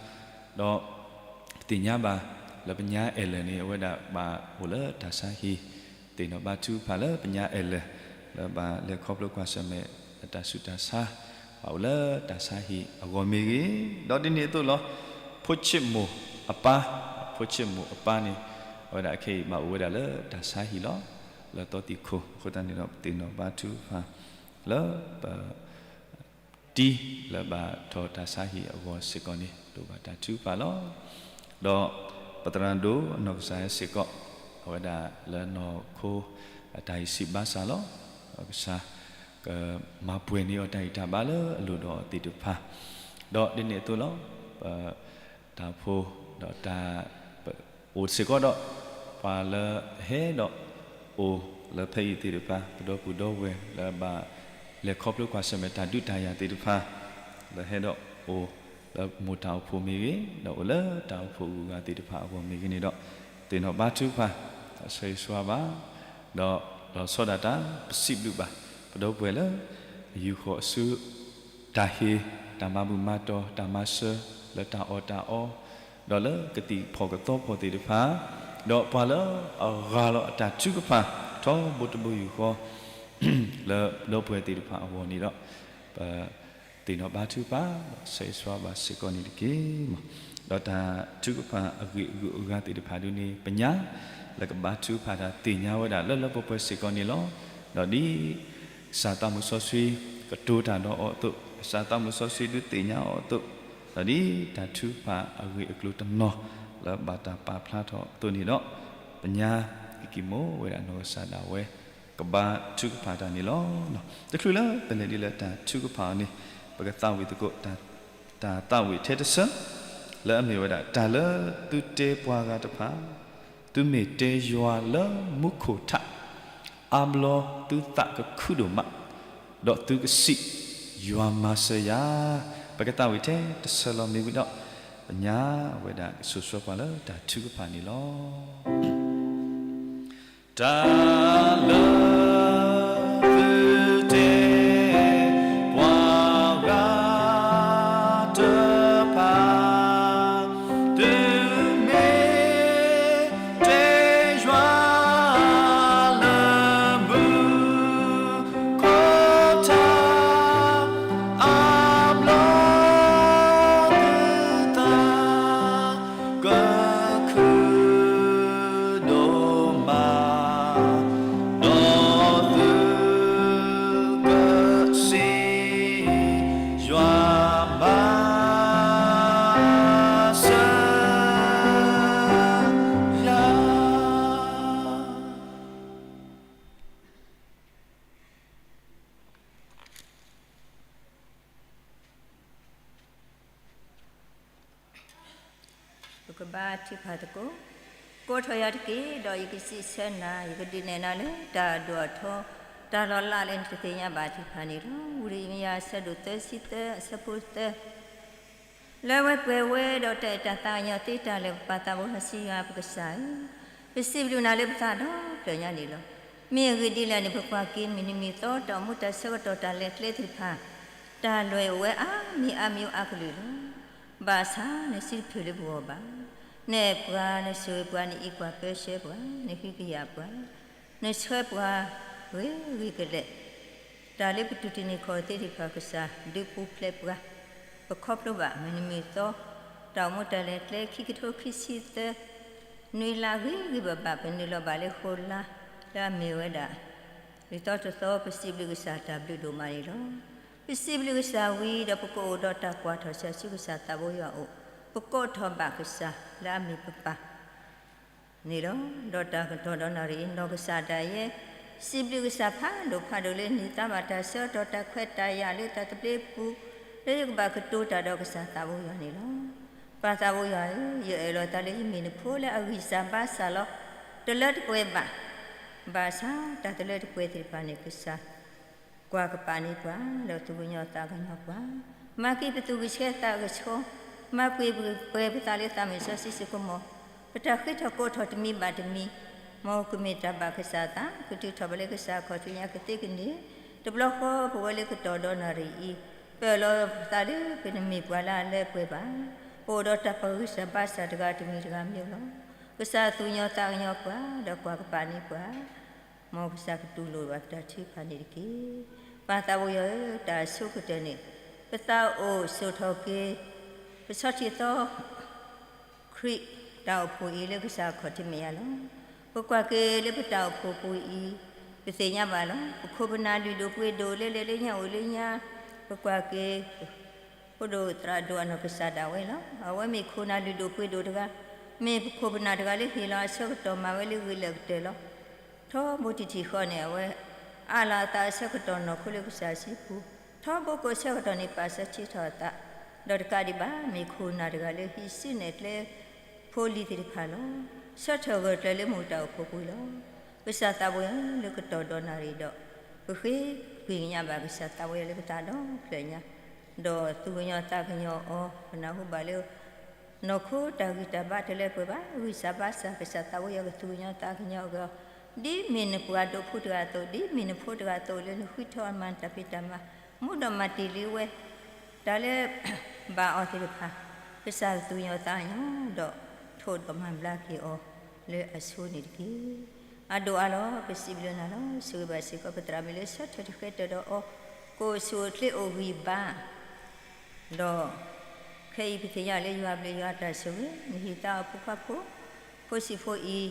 ဒီး သ့ၣ်ညါဘၣ် လၢပညါအဲၣ်လၢာ်န့ၣ် အဝဲဒၣ်ဘၣ်အိၣ်လၢတၢ်ဆါဟံၣ်, သ့ၣ်နီၣ်ဘါထုကဖၣ်လၢပညါအဲၣ်လၢာ် လၢဘၣ်လဲၤခီဖျိကွၢ်ဆၢၣ်မဲာ် တၢ်ဆူးတၢ်ဆါ ဘၣ်အိၣ်လၢတၢ်ဆါဟံၣ်အဂီၢ်မ့ၢ်ဂ့ၤ, ဒီးဒ်န့ၣ်အသိးလီၤ ဖိဆံးမိၢ်အပၢ်, ဖိဆံးမိၢ်အပၢ်န့ၣ် အဝဲဒၣ်ခဲအံၤဘၣ်အိၣ်ဝဲဒၣ်လၢတၢ်ဆါဟံၣ်လီၤ. လၢသီသံၣ်ခိၣ်အဃိသတးန့ၣ်ဒီး ပသ့ၣ်နီၣ်ဘါထုကဖၣ် လၢပ တံၤလၢဘၣ်ထီၣ်တၢ်ဆါဟံၣ်အဂီၢ်စ့ၢ်ကီးန့ၣ် လိၣ်ဘၣ်တၢ်ထုကဖၣ်လီၤ. ဒီးပသရၣ်ဒိၣ်အနီၢ်ကစၢ်စ့ၢ်ကီး အဝဲဒၣ်လၢနီၢ်ခိ တၢ်ဟံၣ်ဆံးဘါစၢ်လီၤ. ကစၢ် ကမၤပှဲၤန့ၢ်အီၤတၢ်ဂံၢ်တၢ်ဘါလၢအလိၣ်ဒီးအီၤသ့ၣ်တဖၣ်, ဒီးဒ်န့ၣ်အသိးလီၤ ပ တၢ်အိၣ်ဖှိၣ်ဒီးတၢ် ပအိၣ်စ့ၢ်ကီးဒီး ပှၤလၢဟဲဒီးအိၣ်လၢဖဲအံၤသ့ၣ်တဖၣ် ပဒီပုၢ်ဒီဝဲၢ်လၢဘၣ်လဲၤခီဖျိကွၢ်ဆၢၣ်မဲာ်တၢ်ဒုးတၢ်ယၤသ့ၣ်တဖၣ် လၢဟဲဒီးအိၣ်လၢမိၢ်တၢ်အိၣ်ဖှိၣ်မ့ၢ်ဂ့ၤ ဒီးအိၣ်လၢတၢ်အိၣ်ဖှိၣ်အဂုၤအဂၤသ့ၣ်တဖၣ်အဂီၢ်မ့ၢ်ဂ့ၤန့ၣ်ဒီး သ့ၣ်နီၣ်ဘါထုကဖၣ် ဆၢဂ့ၤဆၢဝါဘၣ် ဒီးလီၤဆီဒၣ်တၢ် ပစံးဘျုးဘၣ် ပဒီပုၢ်ဝဲၢ်လၢ ယူာ်ဃီၤအစု တၢ်ဟ့ၣ် တၢ်မၤဘူၣ်မၤတီၤ တၢ်မၤစၢၤ လၢတၢ်အီၣ်တၢ်အီ ဒီးလၢကသံၣ်ဖီၣ်ကသီဖီၣ်သ့ၣ်တဖၣ်, ဒီးပှၤလၢအဂၢ်လီၤအတၢ်ထုကဖၣ် ထီဘိတဘိယူၢ်ဃီ လၢပဒီပုၢ်ဝဲၢ်သ့ၣ်တဖၣ်အဂီၢ်န့ၣ်ဒီး ပ သ့ၣ်နီၣ်ဘါထုကဖၣ် ဒီးဆၢဂ့ၤဆၢဝါဘၣ်စ့ၢ်ကီးန့ၣ်တက့ၢ်. ဒီးတၢ်ထုကဖၣ်အဂ့ၢ်အဂုၤအဂၤသ့ၣ်တဖၣ်ဒုန့ၣ် ပညါ လၢကဘါထုကဖၣ်တၢ်သ့ၣ်ညါဝဲဒၣ်လၢလၢပှဲၤပှဲၤစ့ၢ်ကီးန့ၣ်လီၤ. ဒီးဒ် ကစၢ်သးမုၣ်စီဆှံ ကတိၤတၢ်ဒီးအီၤအသိး ကစၢ်သးမုၣ်စီဆှံဒုးသ့ၣ်ညါအီၤအသိး ဒီးဒ်တၢ်ထုကဖၣ်အဂ့ၢ်အကျိၤတနီၤ လၢဘၣ်တၢ်ပာ်ဖျါထီၣ်အသိးန့ၣ်ဒီး ပညါ ကံၢ်ကံၢ်မိၢ်ဝဲဒၣ်နီၢ်ကစၢ်ဒၣ်ဝဲ ကဘါထုကဖၣ်တၢ်န့ၣ်လီၤ. တချုးလၢပလဲၤဒ်လၢတၢ်ထုကဖၣ်အီၤန့ၣ် ပကသးဝံၣ်သကိး တၢ်သးဝံၣ်ထဲတဆၢ လၢအမ့ၢ်ဝဲဒၣ် တၢ်လၢသုတဲပှၤဂၤတဖၣ် သုမ့ၢ်တဲယွၤလၢမူခိၣ်ထး အါဘျီသုသးကခုဒိၣ်မး ဒီးသုကစံး ယွၤမၤစၢၤယၤ. ပကသးဝံၣ်ထဲတဆၢလီၤမ့ၢ်ဝံၤဒီး ပညါဝဲဒၣ်ကဆိၣ်ဆှၢပှၤလၢတၢ်ထုကဖၣ်န့ၣ်လီၤ. တၢ်လၢ သုတဲ ပှၤဂၤတဖၣ် သုမ့ၢ်တဲယွၤလၢမူခိၣ်ထး အါဘျီသုသး ကခုဒိၣ်မး ဒီးသုကစံး ယွၤမၤစၢၤ ယၤ ပကဘါထုကဖၣ်သကိး ကိးထီၣ်ယၤတက့ၢ်, ဒီးယကစံးဆၢနၤ, ယကဒုးနဲၣ်နၤလၢတၢ်ဒိၣ်အထီ, တၢ်လီၤလးလၢနတသ့ၣ်ညါဘၣ်တဖၣ်န့ၣ်လီၤ. ဝံယံးရမံယၤ အဆၢဒိၣ်သၢဆံသၢ အဆၢဖိသၢ, လၢအဝဲပှဲၤဝဲဒီးတၢ်အဲၣ်တၢ်သးကညီၤသ့တၢ်လၢာ်, ပပၢ်သးဘိယွၤ, စံးယွၤပကစၢ်ဧၢ, ပစံးဘျုးနၤလၢပသးဒီဖျၢၣ်ညါန့ၣ်လီၤ. မ့ၢ်အဂ့ၢ်ဒ်လဲၣ်န့ၣ် ပကွၢ်က့ၤမုၢ်နံၤမုၢ်သီ တၢ်အိၣ်မူတၢ်ဆၢကတီၢ် တၢ်လဲၤကျဲသ့ၣ်တဖၣ်, တၢ်လွဲၢ်အိၣ်ဝဲအါမံၤအါမံၤအါကလုာ်လီၤ. ဘၣ်ဆၣ်နစုတဖုးလၢပဂီၢ်ဘၣ်. နအဲၣ်ပှၤ, နဆိၣ်ဂ့ၤပှၤ, နအံးကွၢ်ပၢဆှၢပှၤ, နဟံးကယာ်ပှၤ, နဆှၢပှၤဂ့ၤဂ့ၤကလဲာ်, တၢ်လၢပတူၢ်တန့ၢ်ခီၣ်သ့ၣ်တဖၣ် ကစၢ်ဒုးပူၤဖျဲးပှၤ, ပခီဖျိဘၣ်မုၢ်နံၤမုၢ်သီ, တၢ်အိၣ်မူတၢ်လဲၤကျဲ ခံကထိခံဆံသၢ နွံလါဂ့ၤဂ့ၤဘၣ်ဘၣ်, ပနုာ်လီၤဘၣ်လၢဃိးလါ လၢအမ့ၢ်ဝဲဒၣ် လွံၢ်သီတသီ, ပစံးဘျုးကစၢ်တၢ်ဘျုးဒိၣ်မးန့ၣ်လီၤ. ပစံးဘျုးကစၢ်ဝံၤဒီး ပကအိၣ်ဒီးတၢ်ကွၢ်ထီၣ်ဆၢဆူကစၢ်သးဘိယွၤအအိၣ်, ပကိးထီၣ်ဘၣ်ကစၢ်လၢအမ့ၢ်ပပၢ်န့ၣ်လီၤ. ဒီးတၢ်ကတီၢ်ဒီးနၣ်ရံၣ်အံၤ နီၢ်ကစၢ်ဒၣ်ယဲ စံးဘျုးကစၢ်ဖးဒိၣ်ဖးဒိၣ်လၢ န့ၢ်သါဘၣ်တၢ်ဆၢကတီၢ် တၢ်ခွဲးတၢ်ယာ်လၢတၢ်သဘျ့ပူၤ, လၢယကဘၣ်ကတိၤတၢ်ဒီးကစၢ်သးဘိယွၤန့ၣ်လီၤ. ပၢ်သးဘိယွၤဧၢ, ယအဲၣ်လီၤသးလၢယမ့ၢ်နဖိလၢအဂံၢ်စၢ်ဘါစၢ်လီၤ. တလၢတပှဲၤဘၣ်. ဘၣ်ဆၣ်တၢ်တလၢတပှဲၤသ့ၣ်တဖၣ်န့ၣ် ကစၢ် ကွၢ်ကပၤန့ၢ်ပှၤ, ဒီးသူၣ်ကညီၤသးကညီၤပှၤ, မၤက့ၤပသူၣ်ကဆှီသးကဆှီ, မၤပှဲၤပှဲၤပသးလၢသးမုၢ်စီဆှံစ့ၢ်ကီးမီၤ, ပတၢ်ဃ့ထီၣ်ကိးထီၣ်တမံၤဘၣ်တမံၤ, မ်ကမ့ၢ်တၢ်ဘၣ်ကစၢ်အသး, ကတုၤထီၣ်ဘၣ်လၢကစၢ်အခီၣ်ထံးညါကသ့ကန့ၢ်, တဘျီဃီပဝဲလၢကတီၢ်ဒီးနၣ်ရံၣ်အံၤ, ပအၢၣ်လီၤသးလၢပတမ့ၢ်ပှၤလၢအလၢပှဲၤဘၣ်, ပအိၣ်ဒီးတၢ်ပဂံၢ်စၢ်ဘါစၢ်တဂၤတမံၤတဂၤမ့ၢ်လီၤ. ကစၢ်သူၣ်ကညီၤသးကညီၤပှၤ, ဒီးကွၢ်ကပၤန့ၢ်ပှၤ မ်ကစၢ်ကတူၢ်လိာ်ဘၣ်ပတၢ်ထုကဖၣ်န့ၣ်တက့ၢ်. ပၢ်သးဘိယွၤဧၢ, တၢ်အဆိကတၢၢ်န့ၣ် ပသးအိၣ်ဆိးထီၣ်က့ၤ ပဆီထံသီ ခရံာ်တၢ်အိၣ်ဖှိၣ်အံၤလၢကစၢ်အခီၣ်ထံးမဲာ်ညါလီၤ. ပကွၢ်က့ၤလၢပတၢ်အိၣ်ဖှိၣ်ပူၤအံၤ, ပသ့ၣ်ညါဘၣ်လီၤ. ပခိၣ်ပနၢ်လုၢ်ဒိၣ်ပှ့ၤဒိၣ်လၢလဲၤလၢညါအိၣ်လၢညါ, ပကွၢ်က့ၤ ဖိဒိၣ်သရၣ်ဒိၣ်အနီၢ်ကစၢ်ဒၣ်ဝဲလီၤ. အဝဲမ့ၢ်ခိၣ်နၢ်လုၢ်ဒိၣ်ပှ့ၤဒိၣ်တဂၤ, မ့ၢ်ပခိၣ်ပနၢ်တဂၤလၢဟ့ၣ်လီၤအဆၢကတီၢ်မၤဝဲလၢဂ့ၤလၢာ်ကတၢၢ်လီၤ. ထီဘိတံၢ်တံၢ်ဃီန့ၣ် အဝဲအးလီၤအသးအဆၢကတီၢ်နီၢ်ခိလၢကစၢ်စုပူၤ, ထီဘိကိးဆၢကတီၢ်န့ၣ် ပာ်စၢၤထံထီၣ်အသး, ဒီးတကးဒံးဘၣ် မ့ၢ်ခိၣ်နၢ်တဂၤလၢဟံးစုနဲၣ်ကျဲဖိလံၤသ့ၣ်တဖၣ်လီၤ. ဆၢထၢၣ်ဂၢၢ်ကျၢၤလၢမိၢ်တၢ်အိၣ်ဖှိၣ်ပူၤလီၤ. ကစၢ်သးဘိယွၤလၢကတီၢ်ဒီးနၣ်ရံၣ်ဒီး, ပဃ့ကညးဘၣ်ကစၢ်သးဘိယွၤလၢပသးဒီဖျၢၣ်ညါ, ဒီးသူၣ်ကညီၤသးကညီၤအီၤ, ပနၢ်ဟူဘၣ်လၢ နီၢ်ခိတၢ်ဂံၢ်တၢ်ဘါတလၢပှဲၤဘၣ်, ဂံၢ်စၢ်ဘါစၢ် ကစၢ်သးဘိယွၤကသူၣ်ကညီၤသးကညီၤအီၤ, ဒ်မ့ၢ်နပှၤဒိးဖှူတဂၤအသိး, ဒ်မ့ၢ်နဖိတဂၤအသိး လၢနဃုထၢအီၤမၤတၢ်ဖံးတၢ်မၤ, မူဒီးမၤတ့ၢ်လံဝဲ တၢ်လၢ ဘၣ်အီၤသ့ၣ်တဖၣ်, ကစၢ်ကသူၣ်ကညီၤသးကညီၤဒီး ထိၣ်ဒီးမၤဘျါက့ၤအီၤလၢအဆိန့ၣ်တက့ၢ်. အဒိၣ်အါလီၤ, ပစံးဘျုးနၤလီၤ. ဆိၣ်ဂ့ၤဘၣ်စ့ၢ်ကီးပသရၣ်မုၣ်လၢဆၢထၢၣ်တဃဲတၢၢ်ဒီးအီၤ, ကအိၣ်ဆူၣ်အိၣ်ချ့အိၣ်ဂံၢ်ဘါ ဒီး ခဲအံၤပသ့ၣ်ညါလၢယွၤဘျုးယွၤတၢ်ဆိၣ်ဂ့ၤ, နဟံးသါအီၤဖိခွါဖိ, ဖိဆံးဖိအံၤ,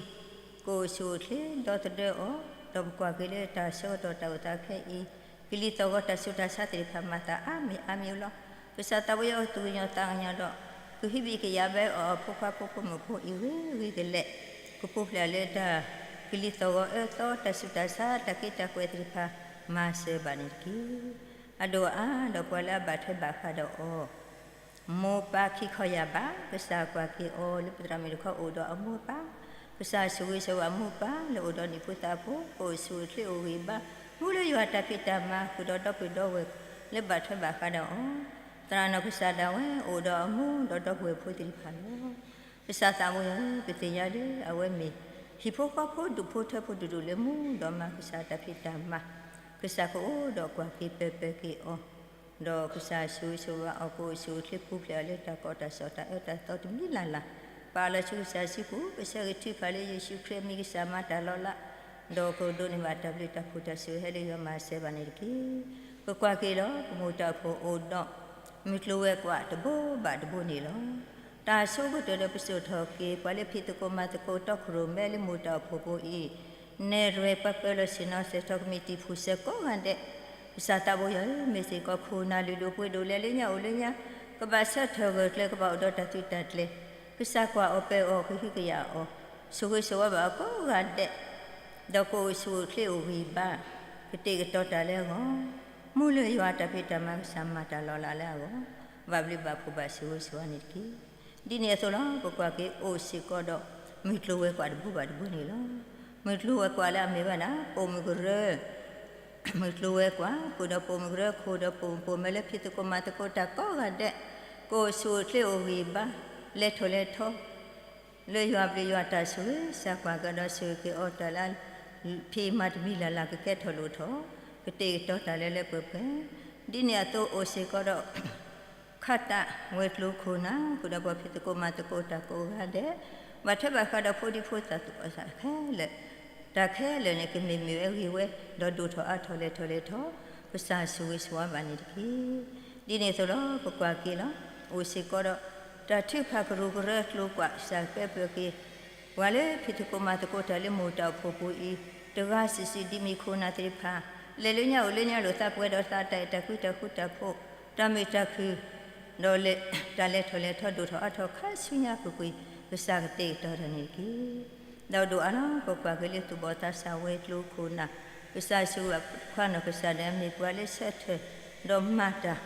ကအိၣ်ဆူၣ်အိၣ်ချ့ဒီသဒၢအီၤ, ဒီးပကွၢ်က့ၤလၢတၢ်ဆၢကတီၢ်တၢ်အိၣ်သးခဲအံၤ, ကလံၤသီၣ်ဂီၤတၢ်ဆူးတၢ်ဆါသ့ၣ်တဖၣ်မၤသးအါမံၤအါမံၤလီၤ. ကစၢ်သးဘိယွၤကသူၣ်ကညီၤသးကညီၤဒီး, ကဟုဘံၣ်ကယာ်ဘၣ်အီၤ အဖိခွါဖိဖိမုၣ်ဖိအံၤဂ့ၤဂ့ၤကလဲာ်, ကပူၤဖျဲးလၢတၢ်ကလံၤသီၣ်ဂီၤအၢသီ တၢ်ဆူးတၢ်ဆါ တၢ်က့တၢ်ကွဲးသ့ၣ်တဖၣ် မၤစၢၤဘၣ်န့ၣ်တက့ၢ်. အဒိၣ်အါဒီးပှၤလၢအဘၣ်ထွဲဘၣ်ဃးဒီးအီၤ, မိၢ်ပၢ်ခံခီယၢ်ဘး, ကစၢ်ကွၢ်က့ၤအီၤလၢပသရၣ်မုၣ်တခီအိၣ်ဒီးအမိၢ်အပၢ်, ကစၢ်ဆိၣ်ဂ့ၤဆိၣ်ဝါအမိၢ်အပၢ်လၢအိၣ်ဒီးနံၣ်ဖိသၣ်ဖိ, ကအိၣ်ဆူၣ်အိၣ်ချ့အိၣ်ဂံၢ်ဘါ, မူလၢယွၤတၢ်ဖံးတၢ်မၤဃုာ်ဒီးဒီပုၢ်ဒီဝဲၢ်လၢဘၣ်ထွဲဘၣ်ဃးဒီးအီၤ, သရၣ်နီၢ်ကစၢ်ဒၣ်ဝဲအိၣ်ဒီးအမိၢ်ဒီးဒီပုၢ်ဝဲၢ်ဖိသ့ၣ်တဖၣ်လီၤ. ကစၢ်သးဘိယွၤဧၢ, ပသ့ၣ်ညါလၢအဝဲမ့ၢ် ဟံၣ်ဖိဃီဖိဒူၣ်ဖိထၢဖိတဒူၣ်လၢမူဒီးမၤကစၢ်တၢ်ဖံးတၢ်မၤ, ကစၢ်ကအိၣ်ဒီးကွၢ်က့ၤပၢၤပၢၤက့ၤအီၤ, ဒီးကစၢ်ဆိၣ်ဂ့ၤဆိၣ်ဝါအီၤ ကအိၣ်ဆူၣ်အိၣ်ချ့ပူၤဖျဲးအီၤလၢတၢ်ကီတၢ်စီၣ်တၢ်အၢတၢ်သီတမံၤလၢ်လၢ်, ပာ်လီၤဆူကစၢ်စုပူၤ, ကဆၢဂ့ၤထုကဖၣ်လၢယ့ၣ်ၡူးခရံာ်အမံၤ ကစၢ်မၤတၢ်လီၤလး, ဒီးကဒိးန့ၢ်ဘၣ်တၢ်ဘျုးတၢ်ဖှိၣ်တၢ်ဆိၣ်ဂ့ၤဟဲလၢယွၤမၤစၢၤဘၣ်န့ၣ်တက့ၢ်. ပကွၢ်က့ၤလီၤ ပမိၢ်တၢ်အိၣ်ဖှိၣ်အိၣ်ဒီး မုၢ်ကျိၤဝဲၤကွာ်တဘိဘၣ်တဘိန့ၣ်လီၤ. တၢ်ဆိကတၢၢ်ဒီးပစိာ်ထီၣ်က့ၤ ပှၤလၢဖံးသကိးမၤသကိးတီခိၣ်ရိၣ်မဲလၢမိၢ်တၢ်အိၣ်ဖှိၣ်ဖိအံၤ, နဲၣ်ရွဲၣ်ပှၤပၢၤလီၢ်ဆ့ၣ်နီၤစဲးထီၣ်ကမံးတံာ်ဖုစၢၤကိးဂၤဒဲး, ကစၢ်သးဘိယွၤဧၢ, မ့ၢ်စ့ၢ်ကီးခိၣ်နၢ်လုၢ်ဒိၣ်ပှ့ၤဒိၣ်လဲၤလၢညါအိၣ်လၢညါ, ကဘၣ်ဆၢထၢၣ်ဂၢၢ်ကျၢၤ ကဘၣ်အိၣ်ဒီးတၢ်သုးတၢ်ကျဲၤ, ကစၢ်ကွၢ်အီၤပၢၤအီၤ ကဟုကယာ်အီၤ, ဆိၣ်ဂ့ၤဆိၣ်ဝါဘၣ်အီၤကိးဂၤဒဲး, ဒီးကအိၣ်ဆူၣ်အိၣ်ချ့အိၣ်ဂံၢ်ဘါ, ကတဲာ်ကတီၤတၢ်လၢအဂီၢ်, မူလၢယွၤတၢ်ဖံးတၢ်မၤ ကစၢ်မၤတၢ်လီၤလးလၢအဂီၢ်, ဘၣ်ဘျုးဘၣ်ဖှိၣ်ဘၣ်ဆိၣ်ဂ့ၤဆိၣ်ဝါန့ၣ်တက့ၢ်. ဒ်န့ၣ်အသိးလီၤ ပကွၢ်က့ၤအိၣ်စ့ၢ်ကီးဒီး မုၢ်ကျိၤဝဲၤကွာ်တဘိဘၣ်တဘိန့ၣ်လီၤ. မုၢ်ကျိၤဝဲၤကွာ်လၢအမ့ၢ်ဝဲဒၣ် ပိာ်မုၣ်ကရၢ မုၢ်ကျိၤဝဲၤကွာ် ဃုာ်ဒီးပိာ်မုၣ်ကရၢခိၣ်ဒီးပိာ်မုၣ်ပိာ်မၢၤလၢ ဖံးသကိးမၤသကိးတၢ်ကိးဂၤဒဲး ကအိၣ်ဆူၣ်အိၣ်ချ့အိၣ်ဂံၢ်ဘါ လဲၤထီၣ်လဲၤထီ လၢယွၤဘျုးယွၤတၢ်ဆိၣ်ဂ့ၤ ကစၢ်ကွၢ်ကဒီးဆိၣ်ဂ့ၤက့ၤအီၤ တၢ်လၢ ဖံးမၤတမံၤလၢ်လၢ်ကကဲထီၣ်လိၣ်ထီၣ် ကတ့ၢ်ကတီၤတၢ်လၢလၢပှဲၤပှဲၤ ဒ်န့ၣ်အသိးအိၣ်စ့ၢ်ကီးဒီး ခးတၢ်ဝဲၤကျိၤခိၣ်နၢ် ဃုာ်ဒီးပှၤဖံးသကိးမၤသကိးတၢ်ကိးဂၤဒဲး ဘၣ်ထွဲဘၣ်ဃးဒီးဖိဒံဖိသၣ်သူၣ်ဘီၣ်သးခဲလၢာ် တၢ်ခဲလၢာ်န့ၣ် ကမ့ၢ်မ့ၢ်ဝဲဂ့ၤဝဲ ဒီးဒိၣ်ထီၣ်အါထီၣ်လဲၤထီၣ်လဲၤထီ ကစၢ်ဆိၣ်ဂ့ၤဆိၣ်ဝါဘၣ်န့ၣ်တက့ၢ်. ဒ်န့ၣ်အသိးလီၤ ပကွၢ်က့ၤလီၤ အိၣ်စ့ၢ်ကီးဒီး တၢ်ထုကဖၣ်ကရူၢ်ကရၢကျိၤကွာ် ကစၢ်ကပၢပၢၢ်က့ၤ ပှၤလၢဖံးသကိးမၤသကိးတၢ်လၢမိၢ်တၢ်အိၣ်ဖှိၣ်ပူၤအံၤ တဂၤစုာ်စုာ်ဒ်မ့ၢ်ခိၣ်နၢ်သ့ၣ်တဖၣ် လဲၤလၢညါအိၣ်လၢညါလိာ်သးပှဲၤဒီးသးတၢ်အဲၣ်တၢ်ကွံတၢ်ဃူတၢ်ဖိး တၢ်မုာ်တၢ်ခုၣ် ဒီးလဲၤ တၢ်လဲၤထီၣ်လဲၤထီဒိၣ်ထီၣ်အါထီၣ်ခါဆူညါကွ့ၢ်ကွ့ၢ် ကစၢ်ကတ့ၢ်ကတီၤတၢ်န့ၣ်တက့ၢ်. ဒီးဒိၣ်အါလီၤ ပကွၢ်က့ၤလၢသူၣ်ဘီၣ်သးစၢ်ဝဲၤကျိၤခိၣ်နၢ် ကစၢ်ဆိၣ်ဂ့ၤဘၣ်ခွါနီၢ်ကစၢ်ဒၣ်မ့ၢ်ပှၤလၢဆၢထၢၣ် ဒီးမၤတၢ်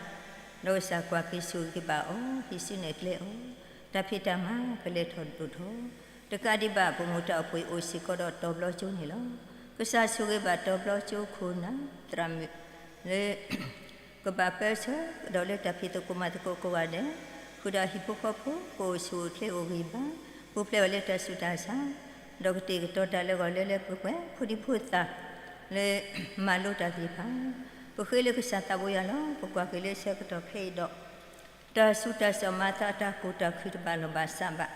ဒီးကစၢ်ကွၢ်က့ၤဆိၣ်ဂ့ၤက့ၤဘၣ်အီၤ ဟံးစုနဲၣ်ကျဲအီၤ တၢ်ဖံးတၢ်မၤကလဲၤထီၣ်ဒိၣ်ထီၣ် တကးဒံးဘၣ်ပမိၢ်တၢ်အိၣ်ဖှိၣ်အံၤအိၣ်စ့ၢ်ကီးဒီးတီၤဘျီကၠိန့ၣ်လီၤ. ကစၢ်ဆိၣ်ဂ့ၤဘၣ်တီၤဘျီကၠိခိၣ်နၢ် သရၣ်မုၣ် လၢ ကဘၣ်ပၢဆှၢကဒီးလၢတၢ်ဖံးသကိးမၤသကိးကိးဂၤဒဲး ဃုာ်ဒီးဟံၣ်ဖိဃီဖိ ကအိၣ်ဆူၣ်အိၣ်ချ့အိၣ်ဂံၢ်ဘါ ပူၤဖျဲးဝဲလၢတၢ်ဆူးတၢ်ဆါ ဒီးကတ့ၢ်ကတီၤတၢ်လၢအဂီၢ်လၢလၢပှဲၤပှဲၤ ဖိဒံဖိသၣ် လၢ မၤလိတၢ်သ့ၣ်တဖၣ် ပဃ့လၢကစၢ်သးဘိယွၤလီၤ. ပကွၢ်က့ၤလၢဆၢကတီၢ်ခဲအံၤဒီး တၢ်ဆူးတၢ်ဆါမၤသးတၢ်ကူၣ်တၢ်ခုၣ်တဘၣ်လီၢ်ဘၣ်စးဘၣ်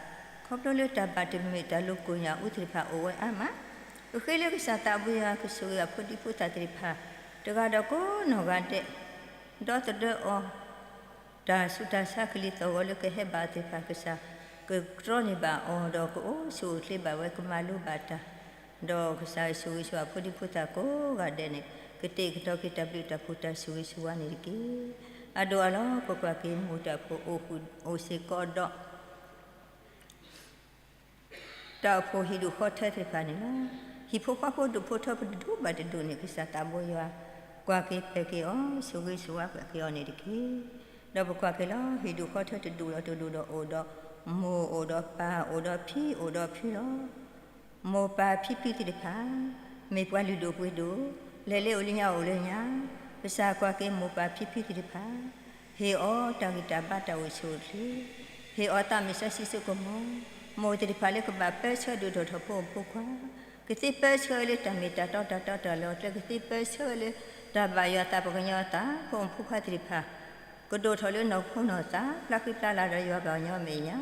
ခီဖျိလၢတၢ်ဘၣ်တမုာ်တၢ်လိာ်ကိၣ်ညၣ်အူသ့ၣ်တဖၣ်အိၣ်ဝဲအါမး ပဃ့လၢကစၢ်သးဘိယွၤကဆိၣ်ဂ့ၤအဖိဒံဖိသၣ်သ့ၣ်တဖၣ် တဂၤဒီးကိးနီၢ်ဂၤဒဲး ဒီသဒၢအီၤ တၢ်ဆူးတၢ်ဆါကလံၤသီၣ်ဂီၤလၢကဟဲဘၣ်သ့ၣ်တဖၣ် ကစၢ်ကတြီန့ၢ်ဘၣ်အီၤ ဒီးကအိၣ်ဆူၣ်အိၣ်ချ့ဘၣ်ဝဲ ကမၤလိဘၣ်တၢ် ဒီးကစၢ်ဆိၣ်ဂ့ၤဆိၣ်ဝါဖိဒံဖိသၣ်ကိးဂၤဒဲးန့ၣ် ကတ့ၢ်ကတီၤက့ၤတၢ်ဘျုးတၢ်ဖှိၣ်တၢ်ဆိၣ်ဂ့ၤဆိၣ်ဝါန့ၣ်တက့ၢ်. အဒိၣ်အလီၢ် ပကွၢ်က့ၤမိၢ်တၢ်အိၣ်ဖှိၣ်အိၣ်ဃုာ်အိၣ်စ့ၢ်ကီးဒီး တၢ်အိၣ်ဖှိၣ်ဟံၣ်ဒူၣ်ဃီထၢသ့ၣ်တဖၣ်န့ၣ်လီၤ. ဟံၣ်ဖိဃီဖိဒူၣ်ဖိထၢဖိတဒူၣ်ဘၣ်တဒူၣ်န့ၣ် ကစၢ်သးဘိယွၤ ကွၢ်က့ၤပၢၤက့ၤအီၤ ဆိၣ်ဂ့ၤဆိၣ်ဝါပၢၤက့ၤအီၤန့ၣ်တက့ၢ်. ဒီးပကွၢ်က့ၤလီၤ ဟံၣ်ဒူၣ်ဃီထၢတဒူၣ်ဒီးတဒူၣ်ဒီးအိၣ်ဒီး မိၢ်အိၣ်ဒီးပၢ်အိၣ်ဒီးဖံ အိၣ်ဒီးဖုလီၤ. မိၢ်ပၢ်ဖံဖုသ့ၣ်တဖၣ် မ့ၢ်ပှၤလုၢ်ဒိၣ်ပှ့ၤဒိၣ် လဲၤလၢအိၣ်လၢညါအိၣ်လၢညါ ကစၢ်ကွၢ်က့ၤမိၢ်ပၢ်ဖံဖုသ့ၣ်တဖၣ် ဟ့ၣ်အီၤတၢ်ဂံၢ်တၢ်ဘါတၢ်အိၣ်ဆူၣ်အိၣ်ချ့ ဟ့ၣ်အီၤသးမုၢ်စီဆှံစိကမီၤ မိၢ်သ့ၣ်တဖၣ်လၢကဘၣ်ပၢဆှၢဒိၣ်ထီၣ်ထီၣ်ဖိမုၣ်ဖိခွါ ကသ့ပၢဆှၢလၢတၢ်မ့ၢ်တၢ်တီတၢ်တီတၢ်လီၤကျဲ ကသ့ပၢဆှၢလၢ တၢ်ဘၣ်ယွၤသးပှၤကညီအသး ဖိမုၣ်ဖိခွါသ့ၣ်တဖၣ် ကဒိၣ်ထီၣ်လၢနီၢ်ခိနီၢ်သး ပျၢ်ဃံပျၢ်လၤဒီးယွၤဘၣ်ညီအမဲာ်ညါ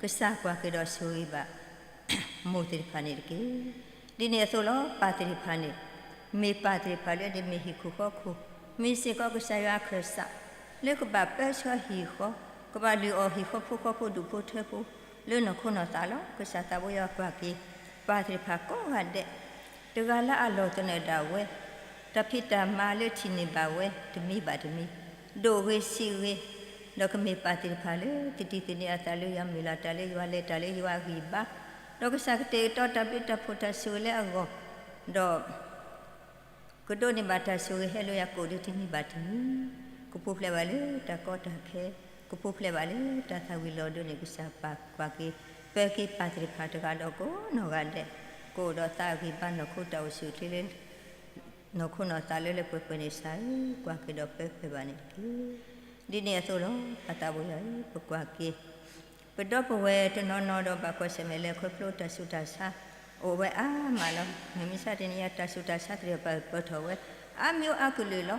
ကစၢ်ကွၢ်က့ၤဒီးဆိၣ်ဂ့ၤဘၣ် မိၢ်သ့ၣ်တဖၣ်န့ၣ်တက့ၢ်. ဒ်န့ၣ်အသိးလီၤ ပၢ်သ့ၣ်တဖၣ်န့ၣ် မ့ၢ်ပၢ်သ့ၣ်တဖၣ်လၢဒ်မ့ၢ်ဟံၣ်ခိၣ်ဃီခိၣ် မ့ၢ်စ့ၢ်ကီးကစၢ်ယွၤအခၢၣ်စး လၢကဘၣ်ပၢဆှၢဟံၣ်ဃီ ကဘၣ်လုၢ်အီၣ်ဟံၣ်ဃီဖိဃီဖိဒူၣ်ဖိထၢဖိ လၢနီၢ်ခိနီၢ်သးလီၤ. ကစၢ်သးဘိယွၤကွၢ်က့ၤ ပၢ်သ့ၣ်တဖၣ်ကိးဂၤဒဲး တဂၤလၢအလီၢ်သနၢၣ်ဒၣ်ဝဲ တၢ်ဖံးတၢ်မၤလၢထံၣ်န့ၢ်ဘၣ်ဝဲ တမံၤဘၣ်တမံၤ ဒိၣ်ဂ့ၤဆံးဂ့ၤ ဒီးကမ့ၢ်ပၢ်သ့ၣ်တဖၣ်လၢ တတံၤသန့ၤအသးလၢယွၤမုၢ်လၢ် တၢ်လၢယွၤလဲၤတၢ်လၢယွၤအဂံၢ်ဘါ ဒီးကစၢ်ကတဲာ်ကတီၤတၢ်ဘျုးတၢ်ဖှိၣ်တၢ်ဆိၣ်ဂ့ၤလၢအဂီၢ် ဒီး ကဒိးန့ၢ်ဘၣ်တၢ်ဆိၣ်ဂ့ၤဟဲလၢယၤကိးဒံးတနံၤဘၣ်တနံၤ ကပူၤဖျဲးဘၣ်လၢတၢ်ကီတၢ်ခဲ ကပူၤဖျဲးဘၣ်လၢတၢ်သၣ်ဝံၤလီၤဒိန့ၣ် ကစၢ်ပၢ်ကွၢ်က့ၤ ပၢၤက့ၤပၢ်သ့ၣ်တဖၣ်တဂၤဒီးကိးနီၢ်ဂၤဒဲး ကအိၣ်ဒီးသးအဂံၢ်ဘါနီၢ်ခိတၢ်အိၣ်ဆူၣ်အိၣ်ချ့လၢ နီၢ်ခိနီၢ်သးလၢလၢပှဲၤပှဲၤန့ၣ် ကစၢ်ဧၢ ကွၢ်က့ၤဒီးပၢၤပၢၤဘၣ်န့ၣ်တက့ၢ်. ဒ်န့ၣ်အသိးလီၤ ပၢ်သးဘိယွၤဧၢ ပကွၢ်က့ၤ ပဒီပုၢ်ဝဲၢ်တနီၤနီၤဒီးဘၣ်ကွၢ်ဆၢၣ်မဲာ်လၢခီဖျိတၢ်ဆူးတၢ်ဆါ အိၣ်ဝဲအါမးလီၤ. မ့ၢ်မုၢ်ဆါတနံၤအံၤ တၢ်ဆူးတၢ်ဆါသ့ၣ်တဖၣ်ပၢၢ်ထီၣ်ဝဲ အါမံၤအါကလုာ်လီၤ.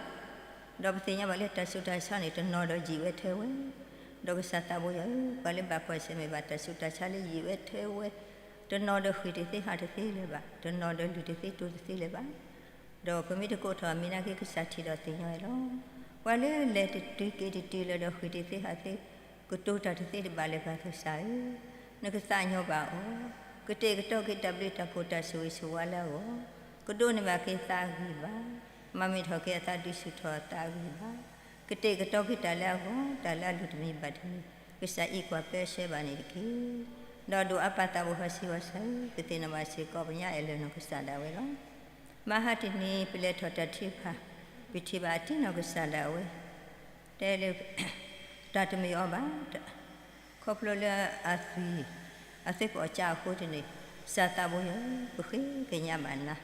ဒီးပသ့ၣ်ညါဘၣ်လၢတၢ်ဆူးတၢ်ဆါန့ၣ် တနီၤဒီးယံာ်ဝဲထဲဝဲ ဒီးကစၢ်သးဘိယွၤဧၢ ပှၤလၢဘၣ်ကွၢ်ဆၢၣ်မဲာ်ဘၣ်တၢ်ဆူးတၢ်ဆါလၢယံာ်ဝဲထဲဝဲ တနီၤဒီးဃ့ၢ်တသ့ဟးတသ့လၢၤဘၣ်, တနီၤဒီးလုၢ်တသ့တိၤတသ့လၢၤဘၣ်. ဒီးပမ့ၢ်တကိးထီၣ်အမံၤနာ်က့ ကစၢ်ထံၣ်ဒီးသ့ၣ်ညါဝဲလီၤ. ပှၤလၢလဲၤတတုၤက့ၤတတုၤလၢၤဒီးဃ့ၢ်တသ့ဟးတသ့ ကတိၤတၢ်တသ့တဘၣ်လၢၤဘၣ် ကစၢ်ဧၢ, နကသးကညီၤဘၣ်အီၤ, ကတဲာ်ကတီၤက့ၤတၢ်ဘျုးတၢ်ဖှိၣ်တၢ်ဆိၣ်ဂ့ၤဆိၣ်ဝါလၢအဂီၢ်, ကဒိးန့ၢ်ဘၣ်က့ၤသးအဂံၢ်ဘါ, မၤမုာ်ထီၣ်က့ၤအသးဒုးဆူၣ်ထီၣ်အသးအဂံၢ်ဘါ, ကတဲာ်ကတီၤက့ၤတၢ်လၢအဂီၢ် တၢ်လၢအလုၢ်တမံၤဘၣ်တမံၤ, ကစၢ်အံးကွၢ်ပၢဆှၢဘၣ်န့ၣ်တက့ၢ်. ဒီးဒိၣ်အါပၢ်သးဘိဟီၣ်စံးဝါစၢ်ဧၢ, ပသ့ၣ်နီၣ်ဘၣ်စ့ၢ်ကီး ပညါအဲၣ်လၢာ်နီၢ်ကစၢ်ဒၣ်ဝဲလီၤ. မဟါတနံၤ ပလဲၤထီၣ်တၢ်ထုကဖၣ်, ပထံၣ်ဘၣ်အတံၢ်နီၢ်ကစၢ်ဒၣ်ဝဲ, တဲလၢ တၢ်တမုာ်အီၤဘၣ်, ခီဖျိလၢအသွံၣ် အသုးပီၣ်ကၠၢ်အဃိတန့ၣ် ကစၢ်သးဘိယွၤဧၢ, ပဃ့ကညးဘၣ်နၤ,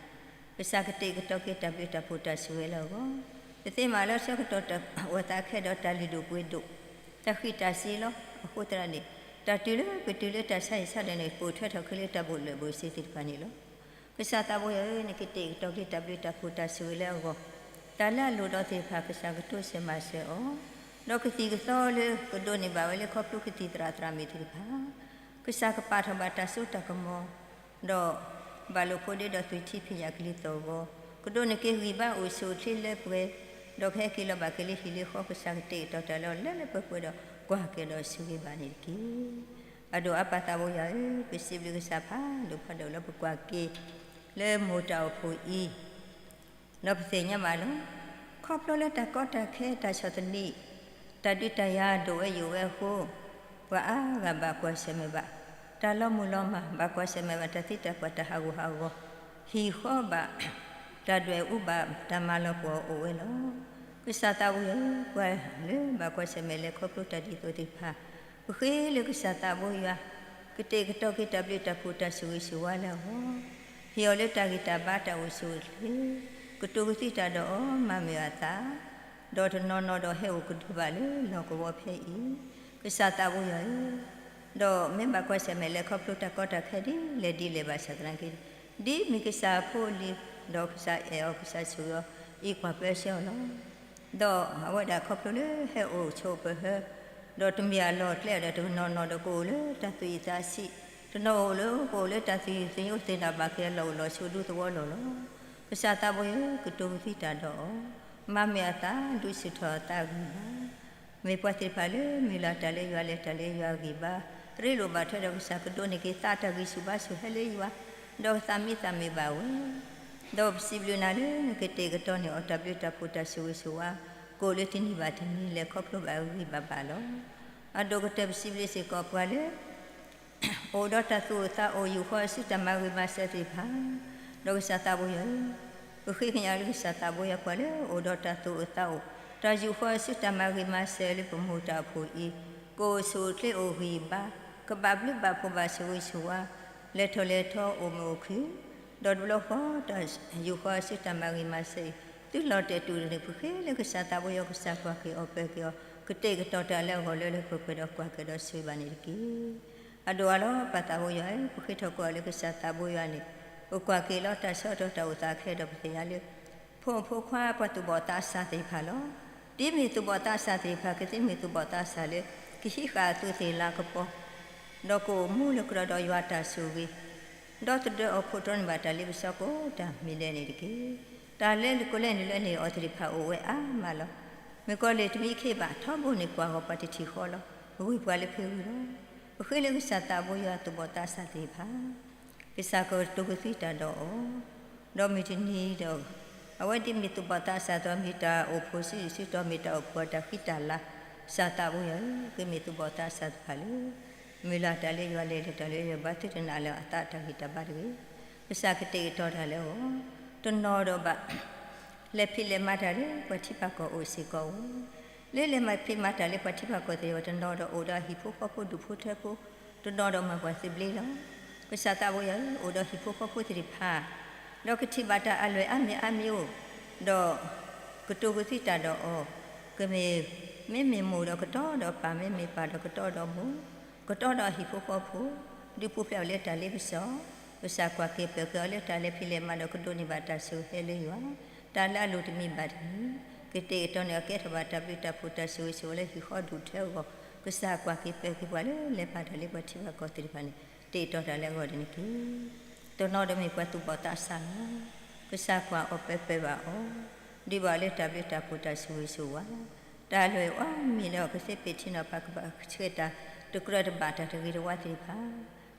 ကစၢ်ကတဲာ်ကတီၤက့ၤတၢ်ဘျုးတၢ်ဖှိၣ်တၢ်ဆိၣ်ဂ့ၤလၢအဂီၢ်, ပသ့မးလၢဆၢကတီၢ်တၢ်အိၣ်သးခဲဒီးတၢ်လုၢ်ဒိၣ်ပှ့ၤဒိၣ်, တၢ်ဃံးတၢ်စ့လီၤ. အဃိသတးန့ၣ်, တၢ်တုၤလၢပတုၤလၢတၢ်ဆါဟံၣ်ဆါဒၢးန့ၣ် ပိာ်ထွဲထီၣ်က့ၤလၢတၢ်ဘိၣ်လၢၢ်ဘိၣ်စ့ၤသ့ၣ်တဖၣ်န့ၣ်လီၤ. ကစၢ်သးဘိယွၤဧၢ, နကတဲာ်ကတီၤက့ၤတၢ်ဘျုးတၢ်ဖှိၣ်တၢ်ဆိၣ်ဂ့ၤလၢအဂီၢ်, တၢ်လၢအလိၣ်ဒီးသ့ၣ်တဖၣ် ကစၢ်ကတိစၢၤမၤစၢၤအီၤ, ဒီးကသံၣ်ကသီလၢကဒိးန့ၢ်ဘၣ်ဝဲလၢခီဖျိကသံၣ်သရၣ်သရၣ်မုၣ်သ့ၣ်တဖၣ် ကစၢ်ကပာ်ထီၣ်ဘၣ်တၢ်စိတၢ်ကမီၤ, ဒီးဘၣ်လိာ်ဖိးဒ့ဒီးသွံၣ်ထံဖံးညၣ်ကလံၤသီၣ်ဂီၤ, ကဒိးန့ၢ်က့ၤဂံၢ်ဘါအိၣ်ဆူၣ်အိၣ်ချ့လၢပှဲၤ, ဒီးကဟဲက့ၤလီၤဘၣ်က့ၤလၢဟံၣ်လၢဃီ ကစၢ်ကတဲာ်ကတီၤတၢ်လၢအလၢလၢပှဲၤပှဲၤဒီးကွၢ်က့ၤဒီးဆိၣ်ဂ့ၤဘၣ်န့ၣ်တက့ၢ်. အဒိၣ်အါပၢ်သးဘိယွၤဧၢ, ပစံးဘျုးကစၢ်ဖးဒိၣ်ဖးဒိၣ်လၢပကွၢ်က့ၤ လၢမိၢ်တၢ်အိၣ်ဖှိၣ်အံၤ ဒီးပသ့ၣ်ညါဘၣ်လီၤ. ခီဖျိလၢတၢ်ကီတၢ်ခဲတၢ်ဆီၣ်သနံး, တၢ်ဒုးတၢ်ယၤဒိၣ်ဝဲယိာ်ဝဲအဃိ, ပှၤအါဂၤဘၣ်ကွၢ်ဆၢၣ်မဲာ်ဘၣ်, တၢ်လီၤမုၢ်လီၤမၢ် ဘၣ်ကွၢ်ဆၢၣ်မဲာ်ဘၣ်တၢ်သံတၢ်ပှၢ်တၢ်ဟးဂူာ်ဟးဂီၤ, ဟံၣ်ဃီဘၣ်, တၢ်ဒွဲၣ်အူဘၣ်တၢ်မၤလီၤပှီၢ်အိၣ်ဝဲလီၤ. ကစၢ်သးဘိယွၤဧၢ, ပှၤလၢဘၣ်ကွၢ်ဆၢၣ်မဲာ်လဲၤခီဖျိတၢ်ဒ်သိးသ့ၣ်တဖၣ်, ပဃ့လၢကစၢ်သးဘိယွၤ ကတဲာ်ကတီၤက့ၤတၢ်ဘျုးတၢ်ဖှိၣ်တၢ်ဆိၣ်ဂ့ၤဆိၣ်ဝါလၢအဂီၢ်, ဟ့ၣ်အီၤလၢတၢ်ဂံၢ်တၢ်ဘါတၢ်အိၣ်ဆူၣ်အိၣ်ချ့, ကတိၤကသံၣ်တၢ်ဒီးအီၤ မၤမုာ်အသး, ဒီးတနီၤနီၤဒီးဟဲအိၣ်ကဒုဘၣ်လၢလီၢ်ကဝီၤဖဲအံၤ, ကစၢ်သးဘိယွၤဧၢ, ဒီးမ့ၢ်ဘၣ်ကွၢ်ဆၢၣ်မဲာ်လဲၤခီဖျိတၢ်ကီတၢ်ခဲဒ်လဲၣ်ဒ်လဲၣ်ဘၣ်ဆၣ်သနာ်က့, ဒ်မ့ၢ်ကစၢ်ဖိလံၤ, ဒီးကစၢ်အဲၣ်အီၤကစၢ်ဆိၣ်ဂ့ၤအီၤ, အံၤကွၢ်ပၢဆှၢအီၤလီၤ. ဒီးအဝဲဒၣ်ခီဖျိလၢဟဲအိၣ်ဆိးပၢၤဟၢ, ဒီးတမ့ၢ်အလီၢ်အကျဲဒီးတနီၤနီၤဒီးကအိၣ်လၢတၢ်သူၣ်အံၣ်သးဆံး, တနီၤအိၣ်လၢကအိၣ်လၢတၢ်သယုၢ်သညိသ့ၣ်နီၣ်ဘၣ်က့ၤအလီၢ်အိၣ်လီၢ်ဆိးဒူသဝီလီၢ်လီၤ. ကစၢ်သးဘိယွၤဧၢ, ကတိၤကသံၣ်တၢ်ဒီးအီၤ, မၤမုာ်အသး ဒုးဆူၣ်ထီၣ်အသးဂံၢ်ဘါ မ့ၢ်ပှၤသ့ၣ်တဖၣ်လၢမုၢ်လၢ်တၢ်လၢယွၤလဲၤတၢ်လၢယွၤဂံၢ်ဘါ, ရ့လိာ်ဘၣ်ထွဲဒီးကစၢ်ကဒိးန့ၢ်က့ၤသးတၢ်ဂံၢ်ဆူၣ်ဘါဆူၣ်ဟဲလၢယွၤ, ဒီးကသးမံသးမုာ်ဘၣ်ဝဲ, ဒီးပစံးဘျုးနၤလၢနကတဲာ်ကတီၤန့ၢ်အီၤတၢ်ဘျုးတၢ်ဖှိၣ်တၢ်ဆိၣ်ဂ့ၤဆိၣ်ဝါ, ကအိၣ်လၢတနံၤဘၣ်တနံၤလဲၤခီဖျိဘၣ်ဂံၢ်ဘါဘၣ်လီၤ. အဒိၣ်ကတၢၢ်ပစံးဘျုးစ့ၢ်ကီးပှၤလၢ အိၣ်ဒီးတၢ်သူၣ်အိၣ်သးအိၣ် ယူာ်ဃီအစုတၢ်မၤဂ့ၤမၤစၢၤသ့ၣ်တဖၣ်, ဒီးကစၢ်သးဘိယွၤဧၢ, ပဃ့ကညးလၢကစၢ်သးဘိယွၤပှၤလၢအိၣ်ဒီးတၢ်သူၣ်အိၣ်သးအိၣ်, တၢ်ယူာ်ဃီအစုတၢ်မၤဂ့ၤမၤစၢၤလၢပမိၢ်တၢ်အိၣ်ဖှိၣ်အံၤ, ကအိၣ်ဆူၣ်အိၣ်ချ့အိၣ်ဂံၢ်ဘါ, ကဘၣ်ဘျုးဘၣ်ဖှိၣ်ဘၣ်ဆိၣ်ဂ့ၤဆိၣ်ဝါ, လဲၤထီၣ်လဲၤထီအိၣ်မုာ်အိၣ်ခုၣ်, ဒီးတဘျီဃီတၢ်ယူာ်ဃီအစုတၢ်မၤဂ့ၤမၤစၢၤအံၤ သုလီၤတဲာ်တူၢ်န့ၣ် ပဃ့လၢကစၢ်သးဘိယွၤကစၢ်ကွၢ်က့ၤအီၤပၢၤက့ၤအီၤ, ကတဲာ်ကတီၤတၢ်လၢအဂီၢ်လၢလၢပှဲၤပှဲၤဒီးကွၢ်က့ၤဒီးဆိၣ်ဂ့ၤဘၣ်န့ၣ်တက့ၢ်. အဒိၣ်အါလီၤပၢ်သးဘိယွၤဧၢ, ပဃ့ထီၣ်ကွၢ်လၢကစၢ်သးဘိယွၤန့ၣ်, ပကွၢ်က့ၤလီၤတၢ်ဆၢကတီၢ်တၢ်အိၣ်သးခဲဒီးပသ့ၣ်ညါလၢ ဖိမုၣ်ဖိခွါပှၤသူၣ်ဘီၣ်သးစၢ်သ့ၣ်တဖၣ်လီၤ. ဒ်မ့ၢ်သူၣ်ဘီၣ်သးစၢ်သ့ၣ်တဖၣ် ကသ့မ့ၢ်သူၣ်ဘီၣ်သးစၢ်လၢ ကဟံးဃာ်အသူးသ့ၣ်လၤကပီၤ, ဒီးကအိၣ်မူလၢကြၢးဒီးယွၤတၢ်ဆိၣ်ဂ့ၤ, ဒီးသဒၢအီၤခိၣ်တီန့ၢ်ဘၣ်တၢ်လ့ပစီကိးတၢ်မံၤဒဲးန့ၣ်တက့ၢ်. တၢ်လၢလၢကလဲၤနုာ်လၢန့ၢ်အီၤသ့ၣ်တဖၣ်အိၣ်ဝဲအါမးလီၤ. မ့ၢ်ကီးလ့ၣ်တမံခ့ဘၣ် ထီဘိန့ၢ်ကွၢ်ဂီၤပှၤတထံၣ်ဃီလီၤ. ဂ့ၤပှၤလၢဖ့ဂုၤလီၤ. ပဃ့လၢကစၢ်သးဘိယွၤသူၣ်ဘီၣ်သးစၢ်သ့ၣ်တဖၣ် ကစၢ်ကတိၤကသံတၢ်ဒီးအီၤ, ဒီးမုၢ်တနံၤဒီး အဝဲဒ်မ့ၢ်သူၣ်ဘီၣ်သးစၢ်သ့ၣ်တဖၣ် မ့ၢ်တၢ်အိၣ်ဖှိၣ်စုဆူၣ်တီၢ် မ့ၢ်တၢ်အိၣ်ဖှိၣ်တၢ်ဃံတၢ်လၤ, ကစၢ်သးဘိယွၤဧၢ, ကမ့ၢ်သူၣ်ဘီၣ်သးစၢ်သ့ၣ်တဖၣ်လၢ မုၢ်လၢ်တၢ်လၢယွၤလဲၤလၢတၢ်လၢယွၤဘါ သုတနာ်လၢအသးတၢ်ဂံၢ်တၢ်ဘါတဂ့ၤ. ကစၢ်ကတဲာ်ကတီၤတၢ်လၢအဂီၢ်, တနီၤဒီးဘၣ် လဲၤဖံးလဲၤမၤတၢ်လၢပှၤထံပှၤကီၢ်အိၣ်စ့ၢ်ကီးဧိၤ, လၢလဲၤမၤဖံးမၤတၢ်လၢပှၤထံပှၤကီၢ်သ့ၣ်တဖၣ် တနီၤဒီးအိၣ်ဒီးအဟံၣ်ဖိဃီဖိဒူၣ်ဖိထၢဖိ, တနီၤဒီးမၤပှၤသဘျ့လီၤ. ကစၢ်သးဘိယွၤဧၢ, အိၣ်ဒီးဟံၣ်ဖိဃီဖိသ့ၣ်တဖၣ် ဒီးကထံၣ်ဘၣ်တၢ်အလွဲၢ်အါမံၤအါမံၤဧိၤ, ဒီးကတိၤကသံတၢ်ဒီးအီၤ, ကမ့ၢ် မ့မ့ၢ်မိၢ်ဒီးကတီဒီးပၢ်, မ့မ့ၢ်ပၢ်ဒီးကတီဒီးမိၢ်, ကတီဒီးအဟံၣ်ဖိဃီဖိ, ဒုးပူၤဖျဲးအီၤလၢတၢ်လ့ပစီ, ကစၢ်ကွၢ်က့ၤပၢၤက့ၤအီၤလၢတၢ်လဲၤဖံးလဲၤမၤဒီးကဒိးန့ၢ်ဘၣ်တၢ်ဆိၣ်ဂ့ၤဟဲလၢယွၤ, တၢ်လၢအလိၣ်တမံၤဘၣ်တမံၤ, ကတဲာ်ကတီၤန့ၢ်အီၤကဲထီၣ်ဘၣ်တၢ်ဘျုးတၢ်ဖှိၣ်တၢ်ဆိၣ်ဂ့ၤဆိၣ်ဝါလၢဟံၣ်ဃီဒူၣ်ထၢအဂီၢ်, ကစၢ်ကွၢ်က့ၤပၢၤက့ၤပှၤလၢလဲၤပာ်တၢ်လၢပှၤထံပှၤကီၢ်သ့ၣ်တဖၣ်န့ၣ်, တဲာ်ကတီၤတၢ်လၢအဂီၢ်ဒ်န့ၣ်တက့ၢ်. တနီၤဒီးမ့ၢ်ပှၤသူၣ်ဘီၣ်သးစၢ်လီၤ. ကစၢ်ကွၢ်အီၤပၢၤပၢၤဘၣ်အီၤ, ဒုးဘၣ်အီၤလၢတၢ်ဘျုးတၢ်ဖှိၣ်တၢ်ဆိၣ်ဂ့ၤဆိၣ်ဝါ, တၢ်အလွဲၢ်အါမံၤလၢအကသ့ပ့ၤထံနီၤဖးကဘၣ်ဆှဲတၢ်တကြၢးတဘၣ်တၢ်တဂ့ၤတဝါသ့ၣ်တဖၣ်,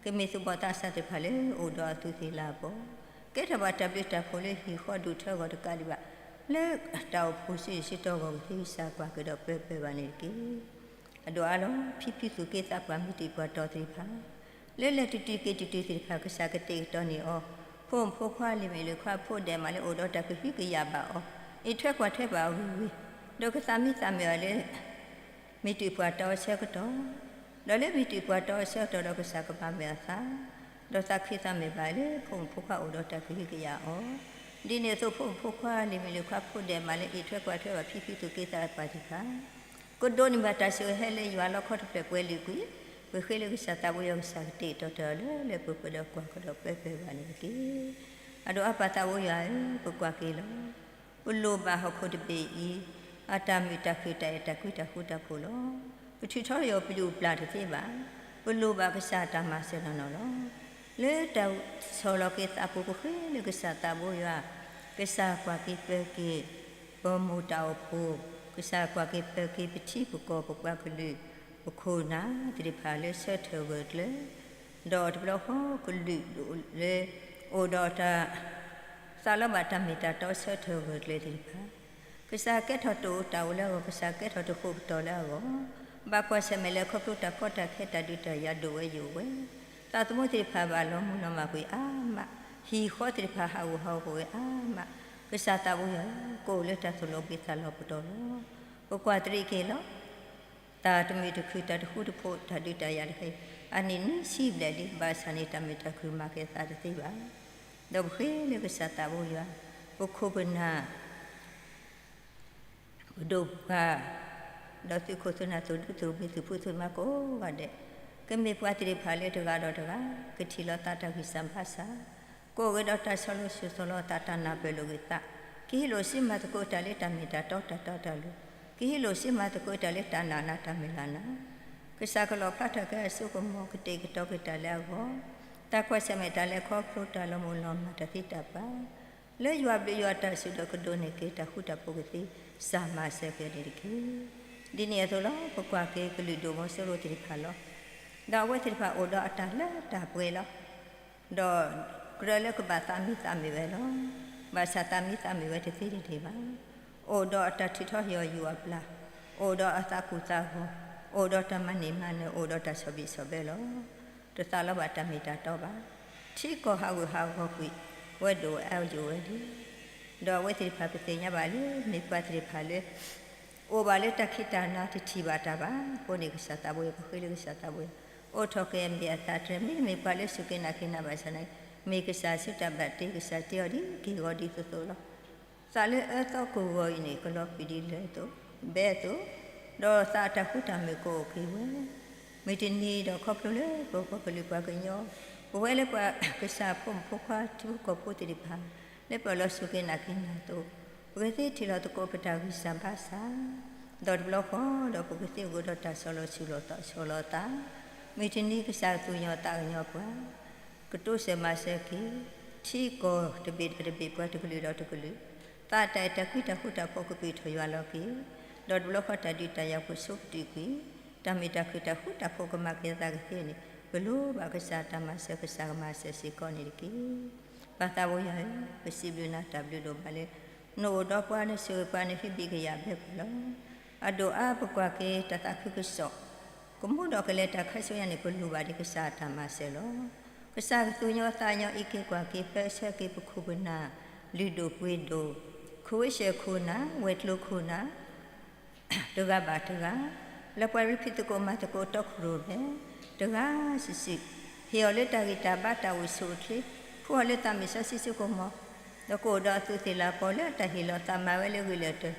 ကမ့ၢ်သူၣ်ဘီၣ်သးစၢ်သ့ၣ်တဖၣ်လၢအိၣ်ဒီးအသူးသ့ၣ်လၤကပီၤ, ကဲထီၣ်ဘၣ်တၢ်ဘျုးတၢ်ဖှိၣ်လၢဟံၣ်ဃီဒူၣ်ထၢအဂီၢ်တကးဒံးဘၣ်, လၢတၢ်အိၣ်ဖှိၣ်စုဆူၣ်တီၢ်အဂီၢ်ကသ့ကစၢ်ကွၢ်က့ၤဒီးပၢၤပၢၤဘၣ်န့ၣ်တက့ၢ်. အဒိၣ်အါလီၤ. ဖံဖုသူၣ်က့သးပှၢ်မုၢ်တံၢ်ပှၢ်တီၤသ့ၣ်တဖၣ်, လၢလဲၤတုၤတုၤက့ၤတုၤတုၤသ့ၣ်တဖၣ် ကစၢ်ကတဲာ်ကတီၤန့ၢ်အီၤ, ဖိမုၣ်ဖိခွါလံၤမုၣ်လံၤခွါဖိဒဲးမးလၢအိၣ်ဒီးတၢ်ကဟုကယာ်ဘၣ်အီၤ, အံးထွဲကွၢ်ထွဲဘၣ်အီၤဂ့ၤဂ့ၤ, ဒီးကသးမံသးမုာ်အီၤလၢ မုၢ်တံၢ်ပှၢ်တီၤအဆၢကတီၢ်, ဒီးလၢမုၢ်တံၢ်ပှၢ်တီၤအဆၢကတီၢ်ဒီးကစၢ်ကမၤမုာ်အသး, ဒီးသးခုသးမုာ်ဘၣ်လၢဖိမုၣ်ဖိခွါအိၣ်ဒီးတၢ်ကဟုကယာ်အီၤ, ဒ်န့ၣ်အသိးဖိမုၣ်ဖိခွါလံၤမုၣ်လံၤခွါဖိဒဲးမးလၢအံးထွဲကွၢ်ထွဲဘၣ်ဖံဖုသူၣ်က့သးပှၢ်သ့ၣ်တဖၣ်, ကဒိးန့ၢ်ဘၣ်တၢ်ဆိၣ်ဂ့ၤဟဲလၢယွၤလီခီတဖျၢၣ်ပှဲၤလုာ်ကွံာ်, ပဃ့လၢကစၢ်သးဘိယွၤကစၢ်ကတဲာ်ကတီၤတၢ်လၢလၢပှဲၤပှဲၤဒီးကွၢ်ကဒီးပၢပၢဘၣ်န့ၣ်တက့ၢ်. အဒိၣ်အါပၢ်သးဘိယွၤဧၢ, ပကွၢ်က့ၤလီၤ. ပလိၣ်ဘၣ်ဟီၣ်ခိၣ်တဘ့ၣ်အံၤ အတၢ်မုာ်တၢ်ခုၣ်တၢ်အဲၣ်တၢ်ကွံတၢ်ဃူတၢ်ဖိးလီၤ. ပထုးထီၣ်ယိာ်ပျုၢ်ပျၢ်တသ့ဘၣ်. ပလိၣ်ဘၣ်ကစၢ်တၢ်မၤစၢၤနီၢ်နီၢ်လီၤ. လၢတၢ်ဆီၣ်လီၤက့ၤသးပူၤပဃ့လၢကစၢ်သးဘိယွၤ, ကစၢ်ကွၢ်က့ၤပၢက့ၤ ပမိၢ်တၢ်အိၣ်ဖှိၣ်, ကစၢ်ကွၢ်က့ၤပၢက့ၤပထံပကီၢ်ပပှၤကလုာ် ပခိၣ်နၢ်သ့ၣ်တဖၣ်လၢဆၢထၢၣ်ဂၢၢ်ကျၢၤ, ဒီးတဘျီဃီကလုာ်ဒိၣ်လၢ အိၣ်ဒီးတၢ် သးလီဘၣ်တၢ်မ့ၢ်တၢ်တီဆၢထၢၣ်ဂၢၢ်ကျၢၤသ့ၣ်တဖၣ်, ကစၢ်ကဲထီၣ်တၢ်အိၣ်တၢ်အီလၢအဂီၢ်, ကစၢ်ကဲထီၣ်တၢ်ဃိာ်ပတီၢ်လၢအဂီၢ်, ဘၣ်ကွၢ်ဆၢၣ်မဲာ်လၢခီဖျိတၢ်ကီတၢ်ခဲတၢ်ဒုးတၢ်ယၤဒိၣ်ဝဲယိာ်ဝဲ, သးသမူသ့ၣ်တဖၣ်ဘၣ်လီၤမုၢ်လီၤမၢ်ကွံာ်အါမး, ဟံၣ်ဃီသ့ၣ်တဖၣ်ဟးဂူာ်ဟးဂီၤဝဲအါမး, ကစၢ်သးဘိယွၤဧၢ, ကအိၣ်လၢတၢ်သိၣ်လိပှ့ၤသးလီၤပတီၢ်လီၤ. ပကွၢ်တရံးက့ၤလီၤ. တၢ်တမုာ်တခုၣ်တၢ်တဃူတဖိးတၢ်ဒုးတၢ်ယၤတခါအံၤ, အနံၣ်နွံဆံဘျဲၣ်လံ, ဘၣ်ဆၣ်န့ၣ်တၢ်မုာ်တၢ်ခုၣ်မၤက့ၤသးတသ့ဘၣ်. ဒီးပဃ့လၢကစၢ်သးဘိယွၤ, ပခိၣ်ပနၢ် ပဒိၣ်ပပှၢ်, ဒီးသုးခိၣ်သုးနၢ်သုးဒူသုးမုၢ်သုးဖိသုးမါကိးဂၤဒဲး, ကမ့ၢ်ပှၤသ့ၣ်တဖၣ်လၢတဂၤဒီးတဂၤ ကထံၣ်လိာ်သးတၢ်ဂံၢ်စၢ်ဘါစၢ်, ကအိၣ်ဂ့ၤဒီးတၢ်ဆီၣ်လီၤဆူၣ်ဆီၣ်လီၤသး တၢ်နၢ်ပၢၢ်လိာ်ဂ့ၤသး, ကဟ့ၣ်လိာ်စံးမၤသကိးတၢ်လၢတၢ်မ့ၢ်တၢ်တီတၢ်တီတၢ်လိၤ, ကဟ့ၣ်လိာ်စံးမၤသကိးတၢ်လၢတၢ်နာ်နၤတၢ်မုၢ်လၢ်နၤ, ကစၢ်ကလီၣ်ဖျါထီၣ်က့ၤအစိကမီၤ ကတဲာ်ကတီၤက့ၤတၢ်လၢအဂီၢ်, တၢ်ကွၢ်ဆၢၣ်မဲာ်တၢ်လဲၤခီဖျိတၢ်လီၤမုၢ်လီၤမၢ်တၢ်သံတၢ်ပှၢ် လၢယွၤဘျုးယွၤတၢ်စူၤဒီးကဒိးန့ၢ်က့ၤတၢ်ဃူတၢ်ဖိးကသ့ စၢ်မၤစၢၤက့ၤန့ၣ်တက့ၢ်. ဒ်န့ၣ်အသိးလီၤ ပကွၢ်က့ၤကလုာ်ဒိၣ်မီၤစိရိၤသ့ၣ်တဖၣ်လီၤ. ဒီးအဝဲသ့ၣ်တဖၣ်အိၣ်ဒီးအတၢ်လၢတၢ်ပှဲၤလီၤ. ဒီးကြၢးလၢကဘၣ်သးမံသးမုာ်ဝဲလီၤ. ဘၣ်ဆၣ်သးမံသးမုာ်ဝဲတသ့တန့ၢ်ဘၣ်. အိၣ်ဒီးအတၢ်ထုးထီၣ်ယိာ်ယိာ်အပျၢ်, အိၣ်ဒီးအသးကူၣ်သးဂီၤ, အိၣ်ဒီးတၢ်မၤန့ၢ်မၤနၢၤ, အိၣ်ဒီးတၢ်ဆီၣ်ဘံၣ်ဆီၣ်ဘၢလီၤ. တသးလီဘၣ်တၢ်မ့ၢ်တၢ်တီဘၣ်. ထံကီၢ်ဟးဂူာ်ဟးဂီၤကွံာ်ဝဲဒိၣ်ဝဲအါယိာ်ဝဲလံ. ဒီးအဝဲသ့ၣ်တဖၣ်ပသ့ၣ်ညါဘၣ်လၢ မ့ၢ်ပှၤသ့ၣ်တဖၣ်လၢ အိၣ်ဘၣ်လၢတၢ်ခံးတၢ်နၤတထံၣ်ဘၣ်တၢ်ဘၣ်. အဃိန့ၣ်ကစၢ်သးဘိယွၤ ပဃ့လၢကစၢ်သးဘိယွၤ အိးထီၣ်က့ၤအမ့ၢ်အသးတြဲၤ မ့တမ့ၢ်ပှၤလၢစူၢ်က့ၤနာ်က့ၤနၤဘၣ်ဆၣ်န့ၣ် မ့ၢ်ကစၢ်စုတၢ်ဘၣ်တ့ ကစၢ်တ့အီၤဒ်က့ၢ်ဂီၤဒ်သိးသိးလီၤ. သးလၢအၢသီကဂီၤအံၤန့ၣ် ကလီၤကွံာ်ဒ်လဲၣ်အသိး ဘဲအသိး, ဒီးသးအတၢ်ဃူတၢ်မုာ်ကအိၣ်က့ၤဝဲ မုၢ်တနံၤဒီးခီဖျိလၢပပှၤကလုာ်ပှၤကညီ, ပဝဲလၢပှၤကစၢ်ဖိမုၣ်ဖိခွါထံဖိကီၢ်ဖိသ့ၣ်တဖၣ် လၢပလီၤစူၢ်က့ၤနာ်က့ၤနၤအသိး, ပကသ့ထံၣ်လိာ်သကိးပတၢ်ဂံၢ်စၢ်ဘါစၢ်, ဒီးတဘျီဃီဒီးပကသ့အိၣ်ဒီးတၢ်ဆီၣ်လီၤဆူၣ်လီၤသးဆီၣ်လီၤသး, မုၢ်တနံၤကစၢ်ကသူၣ်ကညီၤသးကညီၤပှၤ ကတိစၢၤမၤစၢၤက့ၤ ထံကီၢ်တဘ့ၣ်ဒီးတဘ့ၣ် ပှၤတကလုာ်ဒီးတကလုာ်, သးတၢ်အဲၣ်တၢ်ကွံတၢ်ဃူတၢ်ဖိးကပၢၢ်ထီၣ်ယွၤလီၤက့ၤ, ဒီးတဘျီဃီတၢ်ဒုးတၢ်ယၤကဆိကတၢၢ်ကွံာ်, တၢ်မ့ၢ်တၢ်ခုၣ်တၢ်ဃူတၢ်ဖိးကမၤက့ၤသးကသ့န့ၣ် ပလိၣ်ဘၣ်ကစၢ်တၢ်မၤစၢၤ ကစၢ်ကမၤစၢၤစ့ၢ်ကီးန့ၣ်တက့ၢ်. ပၢ်သးဘိယွၤဧၢ, ပစံးဘျုးနၤတၢ်ဘျုးဒိၣ်မးလၢ နအိၣ်ဒီးပှၤ နဆိၣ်ဂ့ၤပှၤ နဟ့ၣ်ဘံၣ်ကယာ်ဘဲပှၤလီၤ. အဒိၣ်အါပကွၢ်က့ၤတၢ်သးခုကစီၣ် ကမူဒီးကလဲၤတၢ်ခါဆူညါန့ၣ် ပလိၣ်ဘၣ်ဒံးကစၢ်အတၢ်မၤစၢၤလီၤ. ကစၢ်ကသူၣ်ကညီၤသးကညီၤအံးက့ၤကွၢ်က့ၤပၢဆှၢက့ၤပခိၣ်ပနၢ် လုၢ်ဒိၣ်ပှ့ၤဒိၣ်, ခိၣ်ဝ့ၡၢၣ်ခိၣ်နၢ် ဝဲၤကျိၤခိၣ်နၢ် တဂၤဘၣ်တဂၤ, လၢပှၤလုၢ်ဖံးသကိးမၤသကိးတီခိၣ်ရိၣ်မဲ တဂၤစုာ်စုာ်, ဟ့ၣ်အီၤလၢတၢ်ဂံၢ်တၢ်ဘါတၢ်အိၣ်ဆူၣ်အိၣ်ချ့, ဖှူအီၤလၢသးမုၢ်စီဆှံစိကမီၤ, ဒီးကအိၣ်ဒီးအသူးသ့ၣ်လၤကပီၤလၢအတၢ်ဟ့ၣ်လီၤသးမၤဝဲလၢဂ့ၤလၢာ်တၢၢ်,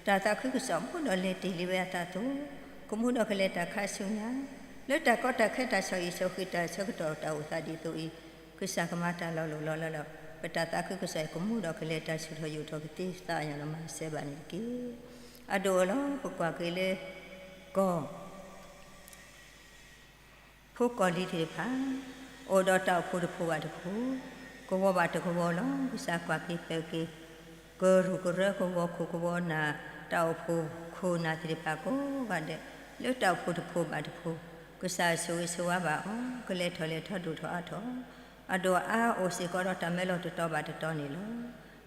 တၢ်သးခုကစီၣ်မူဒီးလဲၤတ့ၢ်လံဝဲအသးအသိး, ကမူဒီးကလဲၤတၢ်ခါဆူညါ, လၢတၢ်ကီတၢ်ခဲတၢ်ဆီၣ်အံၣ်ဆီၣ်ဃံးတၢ်ဆၢကတီၢ်တၢ်အိၣ်သးဒ်သိးအံၤ, ကစၢ်ကမၤတၢ်လီၤလိၢ်လီၤလးဒီး ပတၢ်သးခုကစီၣ်အံၤ ကမူဒီးကလဲၤတၢ်ဆူၣ်ထီၣ်ယိာ်ထီၣ်ကသ့သးကညီၤလီၤမၤစၢၤဘၣ်န့ၣ်တက့ၢ်. အဒိၣ်အလီၢ် ပကွၢ်က့ၤလၢ ကီၢ် ဖိကီၢ်လံၤသ့ၣ်တဖၣ် အိၣ်ဒီးတၢ်အိၣ်ဖှိၣ်တဖှိၣ်ဘၣ်တဖှိၣ်, ကဝီၤဘၣ်တကဝီၤလီၤ. ကစၢ်ကွၢ်က့ၤပၢက့ၤ ကရူၢ်ကရၢကဝီၤခိၣ်ကဝီၤနၢ် တၢ်အိၣ်ဖှိၣ်ခိၣ်နၢ်သ့ၣ်တဖၣ်ကိးဂၤဒဲး လၢတၢ်အိၣ်ဖှိၣ်တဖှိၣ်ဘၣ်တဖှိၣ်, ကစၢ်ဆိၣ်ဂ့ၤဆိၣ်ဝါဘၣ်အီၤ ကလဲၤထီၣ်လဲၤထီဒိၣ်ထီၣ်အါထီၣ်, အဒိၣ်အါအိၣ်စ့ၢ်ကီးဒီးတၢ်မၢလီၤတတီၤဘၣ်တတီၤန့ၣ်လီၤ.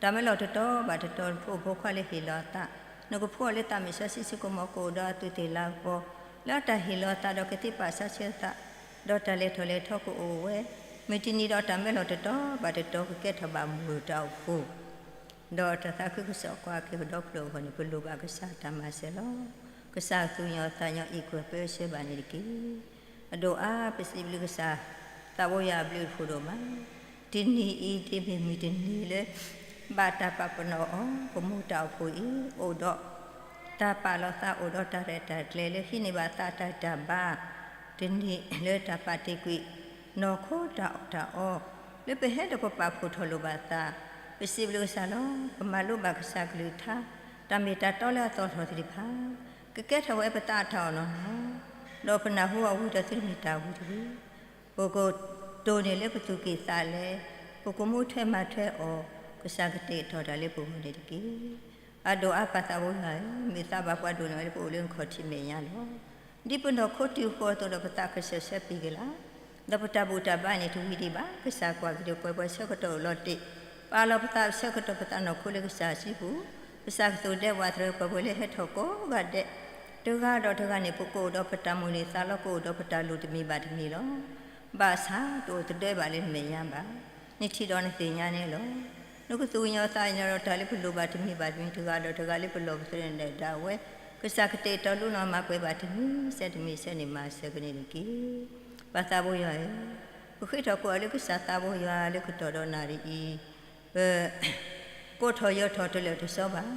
တၢ်မၢလီၤတတီၤဘၣ်တတီၤ ဖိဖိခွါလၢဟ့ၣ်လီၤအသး, နကဖှူအီၤလၢသးမုၢ်စီဆှံစိကမီၤ ကအိၣ်ဒီးအသူးသ့ၣ်လၤကပီၤ လၢအတၢ်ဟ့ၣ်လီၤအသးဒီးကသ့ပာ်ဆါဆှၢသး, ဒီးတၢ်လဲၤထီၣ်လဲၤထီကအိၣ်ဝဲ, မုၢ်တနံၤဒီးတၢ်မၢလီၤတတီၤဘၣ်တတီၤ ကကဲထီၣ်ဘၣ်မုၢ်တၢ်အိၣ်ဖှိၣ် ဒီးတၢ်သးခုကစီၣ်ကွၢ်က့ၤပဒီဖျၢၣ်အဂီၢ်န့ၣ် ပလိၣ်ဘၣ်ကစၢ်တၢ်မၤစၢၤလီၤ. ကစၢ်သူၣ်ကညီၤသးကညီၤအံးကွၢ်ပၢဆှၢဘၣ်န့ၣ်တက့ၢ်. အဒိၣ်အါပစံးဘျုးကစၢ် သးဘိယွၤအဘျုးအဖှိၣ်ဒိၣ်မး, တနံၤအံၤဒ်မ့ၢ်မုၢ်တနံၤလၢ ဘၣ်တၢ်ပာ်ပနီၣ်အီၤ ပမိၢ်တၢ်အိၣ်ဖှိၣ်အံၤ အိၣ်ဒီးတၢ်ပာ်လီၤသး အိၣ်ဒီးတၢ်ရဲၣ်တၢ်ကျဲၤလၢဟံးန့ၢ်ဘၣ်သးတၢ်တၢ်ဘါ, တနံၤလၢတၢ်ပာ်တ့ၢ်ကွံာ် နီၢ်ခိတၢ်အီၣ်တၢ်အီ လၢပဟဲဒီးပပာ်ဖှိၣ်ထီၣ်လိာ်ဘၣ်သး, ပစံးဘျုးကစၢ်လီၤ. ပမၤလိဘၣ်ကစၢ်ကလုၢ်ကထါ, တၢ်မ့ၢ်တၢ်တီလၢအသီၣ်ထီၣ်သ့ၣ်တဖၣ်, ကကဲထီၣ်ဝဲပသးအတၢ်အီၣ်နီၢ်နီၢ်, ဒီးပနၢ်ဟူအီၤဝံၤဒီးသုတမ့ၢ်တၢ်ဝံၤတဂ့ၤ. ပကတိၢ်န့ၢ်လၢပသူၣ်ကံၢ်သးလဲ, ပကမူထွဲမၤထွဲအီၤ, ကစၢ်ကတဲာ်ကတီၤတၢ်လၢပဂီၢ်န့ၣ်တက့ၢ်. အဒိၣ်အါပၢ်သးဘိယွၤဧၢ, မ့ၢ်သးဘၣ်ပှၤဒိၣ်န့ၢ်ဝဲလၢပအိၣ်လၢနခီၣ်ထံးမဲာ်ညါလီၤ. ဒ်ပနီၢ်ခိတုၤဃီၤအသိးဒီး ပသးကစၢၢ်ဆၢပံၤက့ၤလီၤ. ဒီးပတၢ်ဘူၣ်တၢ်ဘါန့ၣ်တဝံၤဒံးဘၣ်. ကစၢ်ကွၢ်က့ၤဒီးပှဲၤပှဲၤဆၢကတီၢ်အိၣ်လီၤတံၢ်, ပာ်လီၤပသးဆၢကတီၢ်ပသးနီၢ်ခိလၢကစၢ်စုပူၤ, ကစၢ်ကသိၣ်ဒဲဝးတရံးပှဲၤပှဲၤလၢဟဲထီၣ်ကိးဂၤဒဲး, တဂၤဒီးတဂၤန့ၣ် ပကအိၣ်ဒီးပတၢ်မိၣ်န့ၢ်သးလီ ကအိၣ်ဒီးပတၢ်လိၣ်တမံၤဘၣ်တမံၤလီၤ. ဘၣ်ဆၣ်တအိၣ်သဒၢဘၣ်လၢနမဲာ်ညါဘၣ်. နထံၣ်ဒီးနသ့ၣ်ညါန့ၣ်လီၤ. နကသူၣ်ကညီၤသးကညီၤဒီးတၢ်လၢပလိၣ်ဘၣ်တမံၤဘၣ်တမံၤ တဂၤဒီးတဂၤလၢပလီၢ်ပသရၣ်ဒၣ်ဝဲ, ကစၢ်ကတဲာ်ကတီၤလူလီၤမၤပှဲၤဘၣ်တမံၤစဲတမံၤစဲန့ၣ် မၤစၢၤကန့ၣ်တက့ၢ်. ပၢ်သးဘိယွၤဧၢ, ပဃ့ထီၣ်ကိးအီၤလၢကစၢ်သးဘိယွၤလၢကတီၢ်ဒီးနၣ်ရံၣ်အံၤ, ပ ကိးထီၣ်ယီၤထီၣ်တလၢာ်တစီဘၣ်.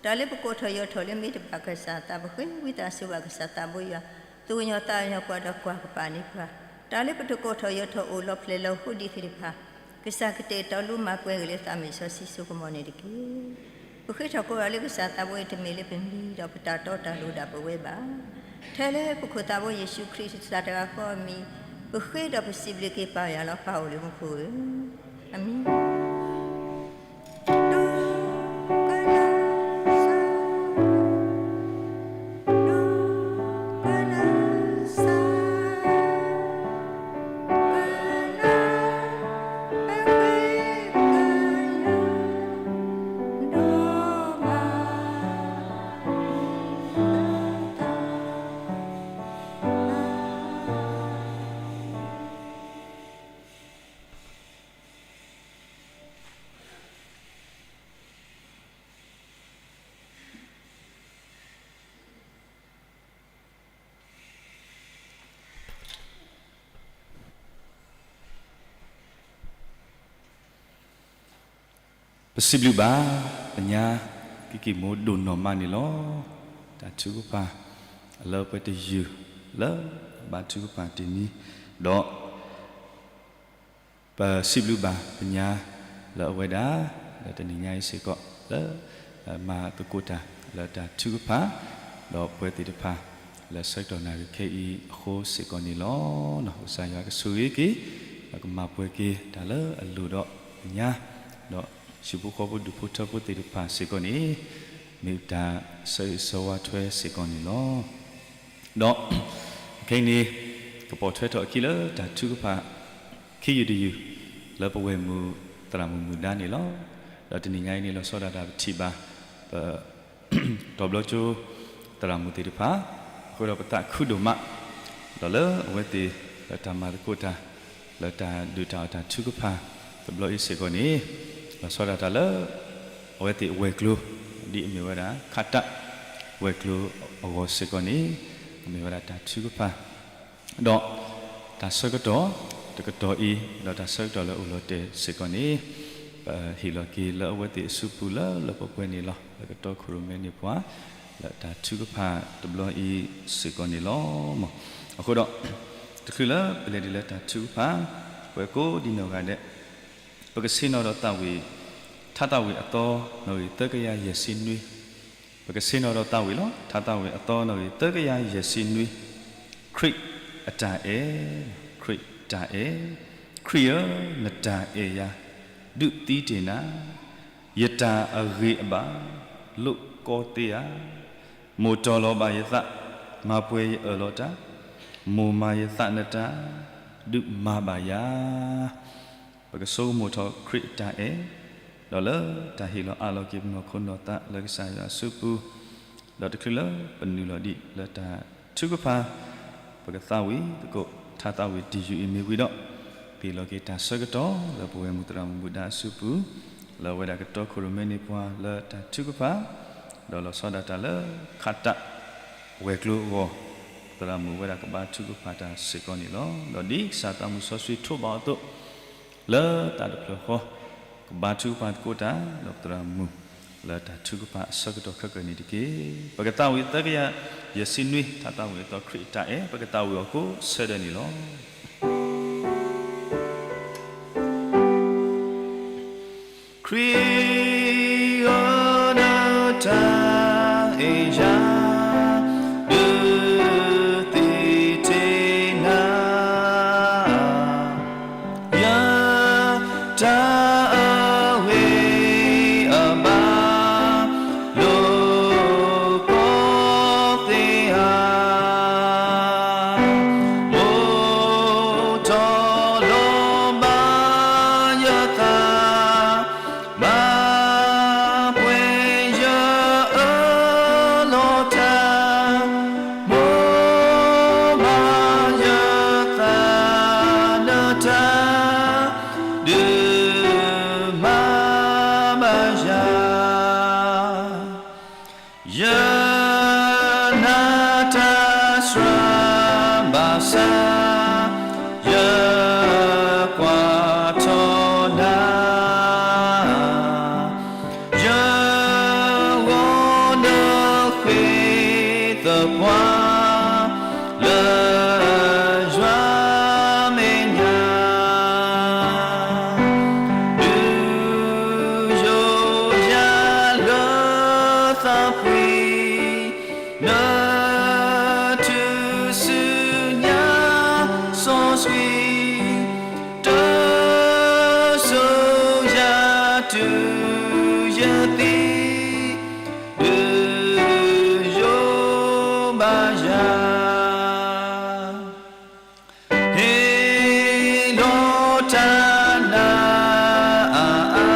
တၢ်လၢပကိးထီၣ်ယီၤထီၣ်လၢမ့ၢ်တဘၣ်ကစၢ်သး ပဃ့ဝံသးစူၤဘၣ်ကစၢ်သးဘိယွၤ, သူၣ်ကညီၤသးကညီၤပှၤဒီးကွၢ်ကပၤန့ၢ်ပှၤ, တၢ်လၢပတကိးထီၣ်ယီၤထီၣ်အိၣ်လီၤဖျဲၣ်လီၤဟူဒံးသ့ၣ်တဖၣ်, ကစၢ်ကတဲာ်ကတီၤလူမၤပှဲၤက့ၤလၢသးမ့ၢ်စီဆှံစိကမီၤန့ၣ်တက့ၢ်. ပဃ့ထီၣ်ကိးအီၤလၢကစၢ်သးဘိယွၤတမ့ၢ်လၢပမံၤဒီးပတၢ်တီတၢ်လိၤဒၣ်ပဝဲဘၣ်. ထဲလၢပခိၣ်သးဘိယ့ၣ်ၡူးခရံာ်ကစၢ်တဂၤဃီအမံၤ, ပဃ့ဒီးပစံးဘျုးက့ၤပၢ်ယွၤလီၤ. ပၢ်အိၣ်လၢမူခိၣ်ဧၢ, အၤမ့ၣ်. ပစံးဘျုးဘၣ် ပညါ ကံၢ်ကံၢ်မိၢ်ဒိၣ်နီၢ်မးန့ၣ်လီၤ. တၢ်ထုကဖၣ် လၢပှဲၤတယုၢ် လၢဘါထုကဖၣ်တနံၤ ဒီး ပစံးဘျုးဘၣ်ပညါ လၢအဝဲဒၣ် လၢတနံၤညါအံၤစ့ၢ်ကီး လၢ မၤသကိးတၢ် လၢတၢ်ထုကဖၣ် ဒီးပှဲၤသ့ၣ်တဖၣ် လၢဆၢကတီၢ်နၣ်ရံၣ်ခဲအံၤအဃိစ့ၢ်ကီးန့ၣ်လီၤ. ကစၢ်ယွၤကဆိၣ်ဂ့ၤက့ၤ ဒီးကမၤပှဲၤက့ၤတၢ်လၢအလိၣ်ဒီးပညါ ဒီးဟံၣ်ဖိဃီဖိဒူၣ်ဖိထၢဖိသ့ၣ်တဖၣ်စ့ၢ်ကီးန့ၣ် မ့ၢ်တၢ်ဆၢဂ့ၤဆၢဝါထွဲစ့ၢ်ကီးန့ၣ်လီၤ. ဒီးခဲအံၤန့ၣ် ကပိာ်ထွဲထီၣ်အခံလၢတၢ်ထုကဖၣ် ခံယုၢ်တယုၢ် လၢပဝဲၢ်မုၢ်သရၣ်မုၣ်မုၢ်ဒါန့ၣ်လီၤ. ဒီးတနံၤညါအံၤန့ၣ် လီၤဆီဒၣ်တၢ်ပထံၣ်ဘၣ် ပ တီၤဘျီကၠိ သရၣ်မုၣ်သ့ၣ်တဖၣ် အဃိဒီးပသးခုဒိၣ်မး ဒီးလၢအဝဲသ့ၣ် လၢတၢ်မၤသကိးတၢ် လၢတၢ်ဒုးတၢ်အီၣ်တၢ်ထုကဖၣ် တဘျီအံၤစ့ၢ်ကီးန့ၣ် လီၤဆီဒၣ်တၢ်လၢ အဝဲသ့ၣ်အဝဲၤကျိၤ ဒ်အမ့ၢ်ဝဲဒၣ် ခးတၣ် ဝဲၤကျိၤအဂီၢ်စ့ၢ်ကီးန့ၣ် ကမ့ၢ်ဝဲဒၣ်တၢ်ထုကဖၣ် ဒီးတၢ်ဆၢကတီၢ်တကတီၢ်အံၤ ဒီးတၢ်ဆၢကတီၢ်လၢအိၣ်လီၤတဲာ်စ့ၢ်ကီးန့ၣ် ပဟ့ၣ်လီၤက့ၤလၢအဝဲသ့ၣ်အစုပူၤလၢလၢပှဲၤပှဲၤန့ၣ်လီၤ. လၢကတီခိၣ်ရိၣ်မဲန့ၢ်ပှၤ လၢတၢ်ထုကဖၣ်တဘျီအံၤစ့ၢ်ကီးန့ၣ်လီၤ. အဃိဒီး တချုးလၢပလဲၤဒ်လၢတၢ်ထုကဖၣ် ပှဲၤကိးဒံနီၢ်ဂၤဒဲး ပကဆ့ၣ်နီၤဒီးသးဝံၣ် ထါသးဝံၣ်အသီ နီၣ်ဂံၢ်သၢကယၤယဲၢ်ဆံနွံ ပကဆ့ၣ်နီၤဒီးသးဝံၣ်လီၤ. ထါသးဝံၣ်အသီ နီၣ်ဂံၢ်သၢကယၤယဲၢ်ဆံနွံ ခရံာ်အတၢ်အဲၣ်, ခရံာ်တၢ်အဲၣ်, ခရံာ်ဧၢ, နတၢ်အဲၣ်ယၤ ဒုးသံတ့ၢ်နၤ, ယတၢ်အဂ့ၤအဘၣ် လိၣ်ကီသ့ဧါ, မိၢ်တီၢ်လီၤဘၣ်ယသး မၤပှဲၤယအၢၣ်လီၤတၢ်, မိၢ်မၤယသးနတၢ် ဒုးမၤဘၣ်ယၤ ပကဆိကမိၣ်ထီၣ်ခရံာ်အတၢ်အဲၣ်, ဒီးလၢတၢ်ဟ့ၣ်လီၤအးလီၤက့ၤပနီၢ်ခိနီၢ်သးလၢကစၢ်ယွၤအစုပူၤ, ဒီးတချုးလၢပနုာ်လီၤဒံးလၢတၢ်ထုကဖၣ်, ပကသးဝံၣ်သကိး ထါသးဝံၣ်တယုၢ်အံၤမ့ၢ်ဝံၤဒီး, ဟ့ၣ်လီၤက့ၤတၢ်ဆၢကတီၢ်လၢပဝဲၢ်မုၢ်သရၣ်မုၣ်မုၢ်ဒါအစုပူၤ, လၢအဝဲဒၣ်ကတီခိၣ်ရိၣ်မဲန့ၢ်ပှၤလၢတၢ်ထုကဖၣ်, ဒီးလီၤဆီဒၣ်တၢ်လၢ ခးတၣ် ဝဲၤကျိၤအဂီၢ် သရၣ်မုၣ်ဝဲဒၣ်ကဘါထုကဖၣ်တၢ်စ့ၢ်ကီးန့ၣ်လီၤ. ဒီးဒ်ကစၢ်သးမုၣ်စီဆှံထိးဘၣ်အီၤအသိး, လၢတၢ်တဖျၢၣ်ဃီ, ကဘါထုကဖၣ်သကိးတၢ်, ဒီးသရၣ်မုၣ်လၢတၢ်ထုကဖၣ်အဆၢကတီၢ်ခဲကနံၣ်တက့ၢ်. ပကသးဝံၣ်သၢကယၤယဲၢ်ဆံနွံ, ထါသးဝံၣ်အသီခရံာ်အတၢ်အဲၣ်, ပကသးဝံၣ်အီၤကိးဆၢဒၢးန့ၣ်လီၤ. ခရံာ်ဧၢ, နတၢ်အဲၣ်ယၤ ဒုးသ့ၣ်တ့ၢ်နၤ, ယတၢ်အဂ့ၤအဘၣ် လိာ်ကီသ့ၣ်ဧါ, မိၢ်ထီၣ်လီၤဘၣ်ယသး, မၤပှဲၤယအၢၣ်လီၤတၢ်, မိၢ်မၤယသးနတၢ်, ဒုးမၤဘၣ်ယၤ ယနာ်တၢ်စှၤဘၣ်ဆၣ်, ယကွၢ်ထီၣ်နၤ, ယဂီၢ်နဃ့သပှၢ် လၢယွၤမဲာ်ညါ, ဒုးယိယၤလၢသးဖှံ, နထုးစုညါစီဆှံ, တစိၤယၤတုၤယသံ, ဒုးယိဘၣ်ယၤ ဟ့ၣ်လီၤတၢ်နၤအါအါ,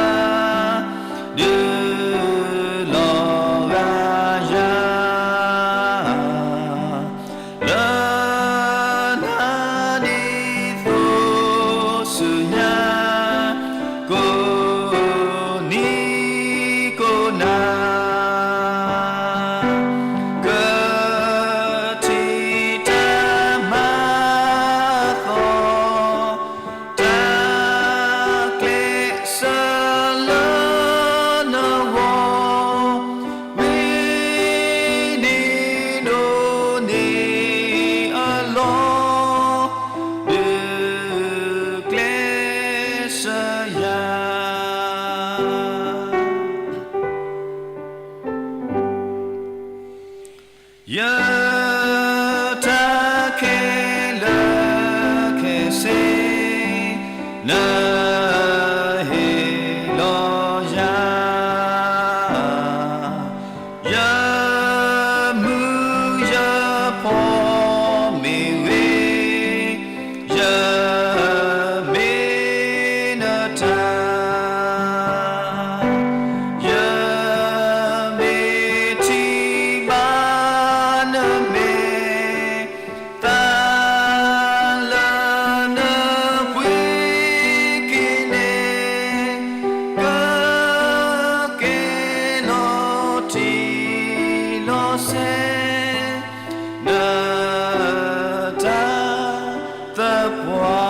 ဒုးလီၤဂာ်ယၤ, လၢနၤဒ်သိးဆူညါ, ကိးနံၤကိးနၤ ကထံၣ်တၢ်မၤအသီ, တၢ်ကျဲးစၢးလၢနဂီၢ်, ဝံၤဒ်ဒိးန့ၢ်အလီၢ်, ဒုးကျဲးစၢးယၤ ယတၢ်ခဲလၢာ်ခဲဆ့, နဟ့ၣ်လီၤယၤ, ယမုၢ်ယဖီမ့ၢ်ဂ့ၤ, ယမ့ၢ်နတၢ်, ယမ့ၢ်ထံၣ်ဘၣ်နမဲာ်, သးလၢနပှ့ၤက့ၤန့ၣ်, ကကဲလီၤတံၢ်လီၤဆဲး နတၢ်သပှၢ်.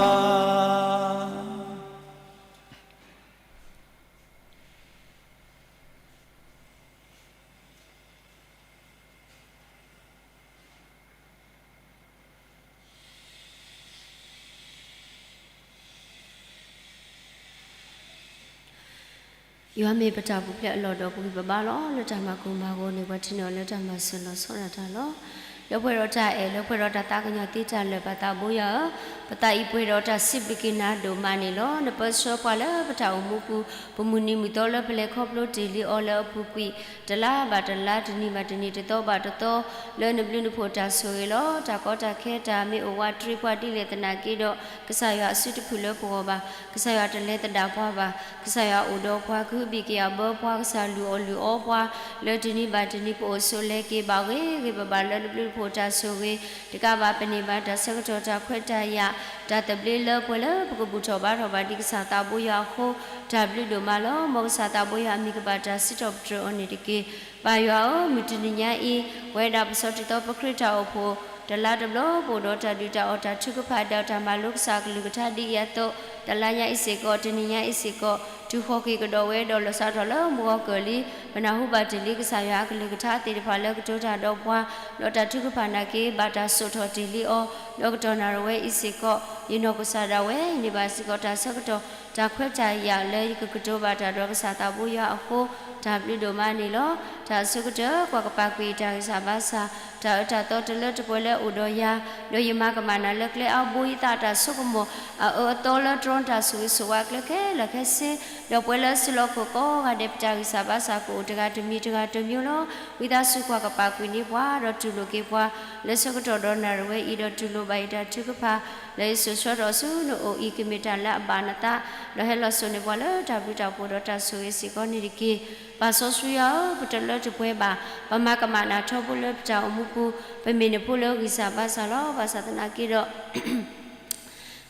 ယွၤမ့ၢ်ပတၢ်ပူၤဖျဲးအလီၢ်ဒီး ပဂံၢ်ပဘါလီၤ. လၢတၢ်မၤကိၢ်မၤဂီၤန့ၣ် ပှၤထံၣ်န့ၢ်အီၤလၢတၢ်မၤစၢၤလီၤဆီဒၣ်တၢ်လီၤ. လၢပှဲၤဒီးတၢ်အဲၣ်, လၢပှဲၤဒီးတၢ်သးကညီၤသ့တၢ်လၢာ်, ပသးဘိယွၤဧၢ, ပသးအံၤပှဲၤဒီးတၢ်စံးဘျုးက့ၤနၤဒိၣ်မးန့ၣ်လီၤ. နပၢဆှၢပှၤလၢပတၢ်အိၣ်မူပူၤ, ပမုၢ်နံၤမုၢ်သီလၢပလဲၤခီဖျိတ့ၢ်လံအီၤလၢအပူၤကွံာ်, တလါဘၣ်တလါ, တနံၤဘၣ်တနံၤ, တသီဘၣ်တသီ, လၢနဘျုးနဖှိၣ်တၢ်ဆိၣ်ဂ့ၤလီၤ. တၢ်ကီတၢ်ခဲတၢ်မ့ၢ်အိၣ်ဝးတရံးပှၤဒ်လဲၣ်သနာ်က့ဒီး, ကစၢ်ယွၤအစုတဖုၣ်လၢပဂီၢ်ဘၣ်. ကစၢ်ယွၤတလဲၤသဒၣ်ပှၤဘၣ်. ကစၢ်ယွၤအိၣ်ဒီးပှၤ, ကဟုဘံၣ်ကယာ်ဘၢပှၤ, ကစၢ်လူၤအီၣ်လူၤအီပှၤ, လၢတနံၤဘၣ်တနံၤပအိၣ်ဆိးလဲၤက့ၤဘၣ်ဂ့ၤဂ့ၤဘၣ်ဘၣ်လၢနဘျုးနဖှိၣ်တၢ်ဆိၣ်ဂ့ၤ, တကးဘၣ်ပန့ၢ်ဘၣ်တၢ်ဆၢကတီၢ်တၢ်ခွဲးတၢ်ယာ်, တၢ်သဘျ့လၢပှဲၤလၢပကဘူၣ်ထီၣ်ဘါထီၣ်ဘၣ်ဒ်ကစၢ်သးဘိယွၤအဃိ, တၢ်ဘျုးဒိၣ်မးလီၤ. မ်ကစၢ်သးဘိယွၤအမံၤကဘၣ်တၢ်စံးထီၣ်ပတြၢၤအီၤန့ၣ်တက့ၢ်. ပၢ်ယွၤဧၢ, မုၢ်တနံၤညါအံၤ, ပဝဲဒၣ်ပစီတံၢ်သီပခရံာ်တၢ်အိၣ်ဖှိၣ် တလါတဘျီ ပအိၣ်ဒီးတၢ်ဒုၣ်တၢ်အီၣ်တၢ်ထုကဖၣ် ဒီးတၢ်မၤလိကစၢ်အကလုၢ်ကထါဒ်အံၤအသိး, တလါညါအံၤစ့ၢ်ကီး တနံၤညါအံၤစ့ၢ်ကီး တုၤဃီၤက့ၤကဒီးဝဲဒီးလီၤစးထီၣ်လၢမုၢ်ဂီၤကၢၢ်လံ, ပနၢ်ဟူဘၣ်တ့ၢ်လံကစၢ်ယွၤအကလုၢ်ကထါသ့ၣ်တဖၣ်လၢကတိၤတၢ်ဒီးပှၤ, ဒီးတၢ်ထုကဖၣ်နာ်က့ ဘၣ်တၢ်စိာ်ထီၣ်တ့ၢ်လံအီၤ, ဒီးကတီၢ်နၣ်ရံၣ်ဝဲအံၤစ့ၢ်ကီး ယနီၢ်ကစၢ်ဒၣ်ဝဲ ယန့ၢ်ဘၣ်စ့ၢ်ကီးတၢ်ဆၢကတီၢ် တၢ်ခွဲးတၢ်ယာ်လၢယကကတိၤဘၣ်တၢ်ဒီးကစၢ်သးဘိယွၤအဃိ တၢ်ဘျုးဒိၣ်မးန့ၣ်လီၤ. တၢ်အဆိကတၢၢ် ကွၢ်ကပာ်ကွံာ်တၢ်ဂံၢ်စၢ်ဘါစၢ်, တၢ်အၢတၢ်သီတလၢတပှဲၤလၢအအိၣ်ဒီးယၤ, ဒီးယမၤကမၣ်နၤလၢကျဲအါဘိ ယသးတၢ်ဆိကမိၣ် အအၢအသီလၢတြီတၢ်ဆိၣ်ဂ့ၤဆိၣ်ဝါကျဲခဲလၢာ်ခဲဆ့, ဒီးပှဲၤလၢစုလီၢ်ခိၣ်ကိးဂၤဒဲး ပတၢ်ဂံၢ်စၢ်ဘါစၢ်ကအိၣ်တဂၤတမံၤတဂၤတမံၤလီၤ. ဝံသးစူၤကွၢ်ကပာ်ကွံာ်န့ၢ်ပှၤ ဒီးတူၢ်လိာ်က့ၤပှၤ လၢဆၢကတီၢ်ဒီးနၣ်ရံၣ်ဝဲအံၤ ဒီးတူၢ်လိာ်ဘၣ်ယတၢ်ထုကဖၣ် လၢယစိာ်ဆှၢထီၣ်ဆူနအိၣ်အံၤ ကမ့ၢ်တၢ်လၢအဘၣ်နသး, ဒီးဟဲလီၤစိာ်န့ၢ်ပှၤလၢတၢ်ဘျုးတၢ်ဖှိၣ်ဒီးတၢ်ဆိၣ်ဂ့ၤစ့ၢ်ကီးန့ၣ်တက့ၢ်. ပၢ်စီဆှံယွၤဧၢ, ပတလၢတပှဲၤဘၣ်, ပမၤကမၣ်နၤထီဘိလၢပတၢ်အိၣ်မူပူၤ, ပမ့ၢ်နဖိလၢဂံၢ်စၢ်ဘါစၢ်လီၤ. ဘၣ်ဆၣ်သနာ်က့ဒီး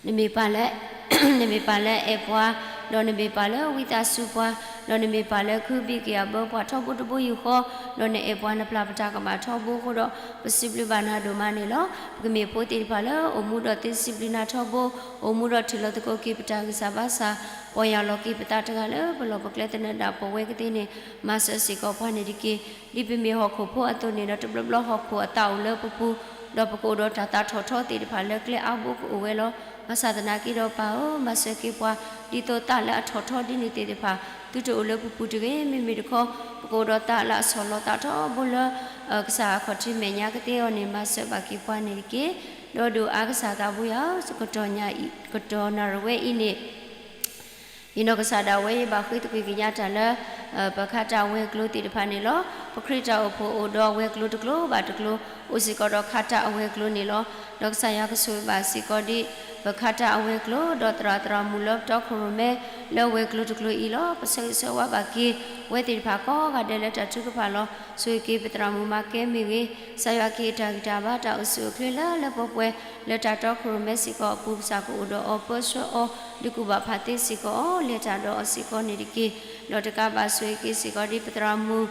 နမ့ၢ်ပၢ်လၢ နမ့ၢ်ပၢ်လၢအဲၣ်ပှၤ, ဒီးနမ့ၢ်ပၢ်လၢဝံသးစူၤပှၤ, ဒီးနမ့ၢ်ပၢ်လၢခုဘံၣ်က့ၤအဘၢပှၤထီဘိတဘိယူၢ်ဃီ, ဒီးနအဲၣ်ပှၤနပျၢ်ပတၢ်ကမၣ်ထီဘိအဃိဒီး ပစံးဘျုးဘၣ်နၤဒိၣ်မးန့ၣ်လီၤ. ပကမ့ၢ်ဖိသ့ၣ်တဖၣ်လၢအိၣ်မူဒီးသ့စံးဘျုးနၤထီဘိ, အိၣ်မူဒီးထံၣ်လီၤသကိးက့ၤပတၢ်ဂံၢ်စၢ်ဘါစၢ်, ပီၢ်ယၢ်လီၤက့ၤပသးတဂၤလၢပလီၢ်ပကျဲသနၢၣ်ဒၣ်ပဝဲကသ့န့ၣ် မၤစၢၤစ့ၢ်ကီးပှၤန့ၣ်တက့ၢ်. ဒ်ပမ့ၢ်ဟီၣ်ခိၣ်ဖိအသိးန့ၣ်ဒီး တဘျီဘျီဟီၣ်ခိၣ်အသးအိၣ်လၢပပူၤ, ဒီးပကအိၣ်ဒီးတၢ်သးထီၣ်ထီသ့ၣ်တဖၣ်လၢကျဲအါဘိကအိၣ်ဝဲလီၤ. ဘၣ်ဆၣ်သနာ်က့ဒီးပၢ်ဧၢ, မၤစၢၤက့ၤပှၤ ဒ်သိးသးလၢအထီၣ်ထီဒ်န့ၣ်သ့ၣ်တဖၣ် သုတအိၣ်လၢပပူၤတဂ့ၤ. မ့မ့ၢ်တခီ ပကအိၣ်ဒီးသးလၢအဆီၣ်လီၤသးထီဘိလၢ ကစၢ်အခီၣ်ထံးမဲာ်ညါကသ့အီၤန့ၣ် မၤစၢၤဘၣ်က့ၤပှၤန့ၣ်တက့ၢ်. ဒီးဒိၣ်အါကစၢ်သးဘိယွၤဧၢ, ကတီၢ်ညါအံၤ ကတီၢ်နၣ်ရံၣ်ဝဲအံၤန့ၣ် ယနီၢ်ကစၢ်ဒၣ်ဝဲ ယဘၣ်ဃ့သကွံာ်ကညးတၢ်လၢ ပခါတၢ်အဝဲၤကျိၤသ့ၣ်တဖၣ်န့ၣ်လီၤ. ပခရံာ်တၢ်အိၣ်ဖှိၣ်အိၣ်ဒီးအဝဲၤကျိၤတကျိၤဘၣ်တကျိၤ, အိၣ်စ့ၢ်ကီးဒီးခါတၢ်အဝဲၤကျိၤန့ၣ်လီၤ. ဒီးကစၢ်ယွၤကဆိၣ်ဂ့ၤဘၣ်စ့ၢ်ကီးဒ် ပခါတၢ်အဝဲၤကျိၤ ဒီးသရၣ်သရၣ်မုၣ်လၢပတီခိၣ်ရိၣ်မဲ လၢဝဲၤကျိၤတကျိၤအံၤလီၤ. ပဆၢဂ့ၤဆၢဝါဘၣ်က့ၤ ဝဲသ့ၣ်တဖၣ်ကိးဂၤဒဲးလၢတၢ်ထုကဖၣ်လီၤ. ဆိၣ်ဂ့ၤက့ၤပသရၣ်မုၣ်မၤကဲမ့ၢ်ဂ့ၤ, ကစၢ်ယွၤကဟ့ၣ်တၢ်ဂံၢ်တၢ်ဘါတၢ်အိၣ်ဆူၣ်အိၣ်ချ့လၢလၢပှဲၤပှဲၤ လၢတၢ်တီခိၣ်ရိၣ်မဲစ့ၢ်ကီးအပူၤ ကစၢ်ကအိၣ်ဒီးအီၤပၢဆှၢအီၤ ဒုးကူၣ်ဘၣ်ဖးသ့စ့ၢ်ကီးအီၤ လဲၤတၢ်ဒီးအီၤစ့ၢ်ကီးန့ၣ်တက့ၢ်. ဒီးတကးဘၣ်ဆိၣ်ဂ့ၤက့ၤစ့ၢ်ကီးဒ်ပသရၣ်မုၣ်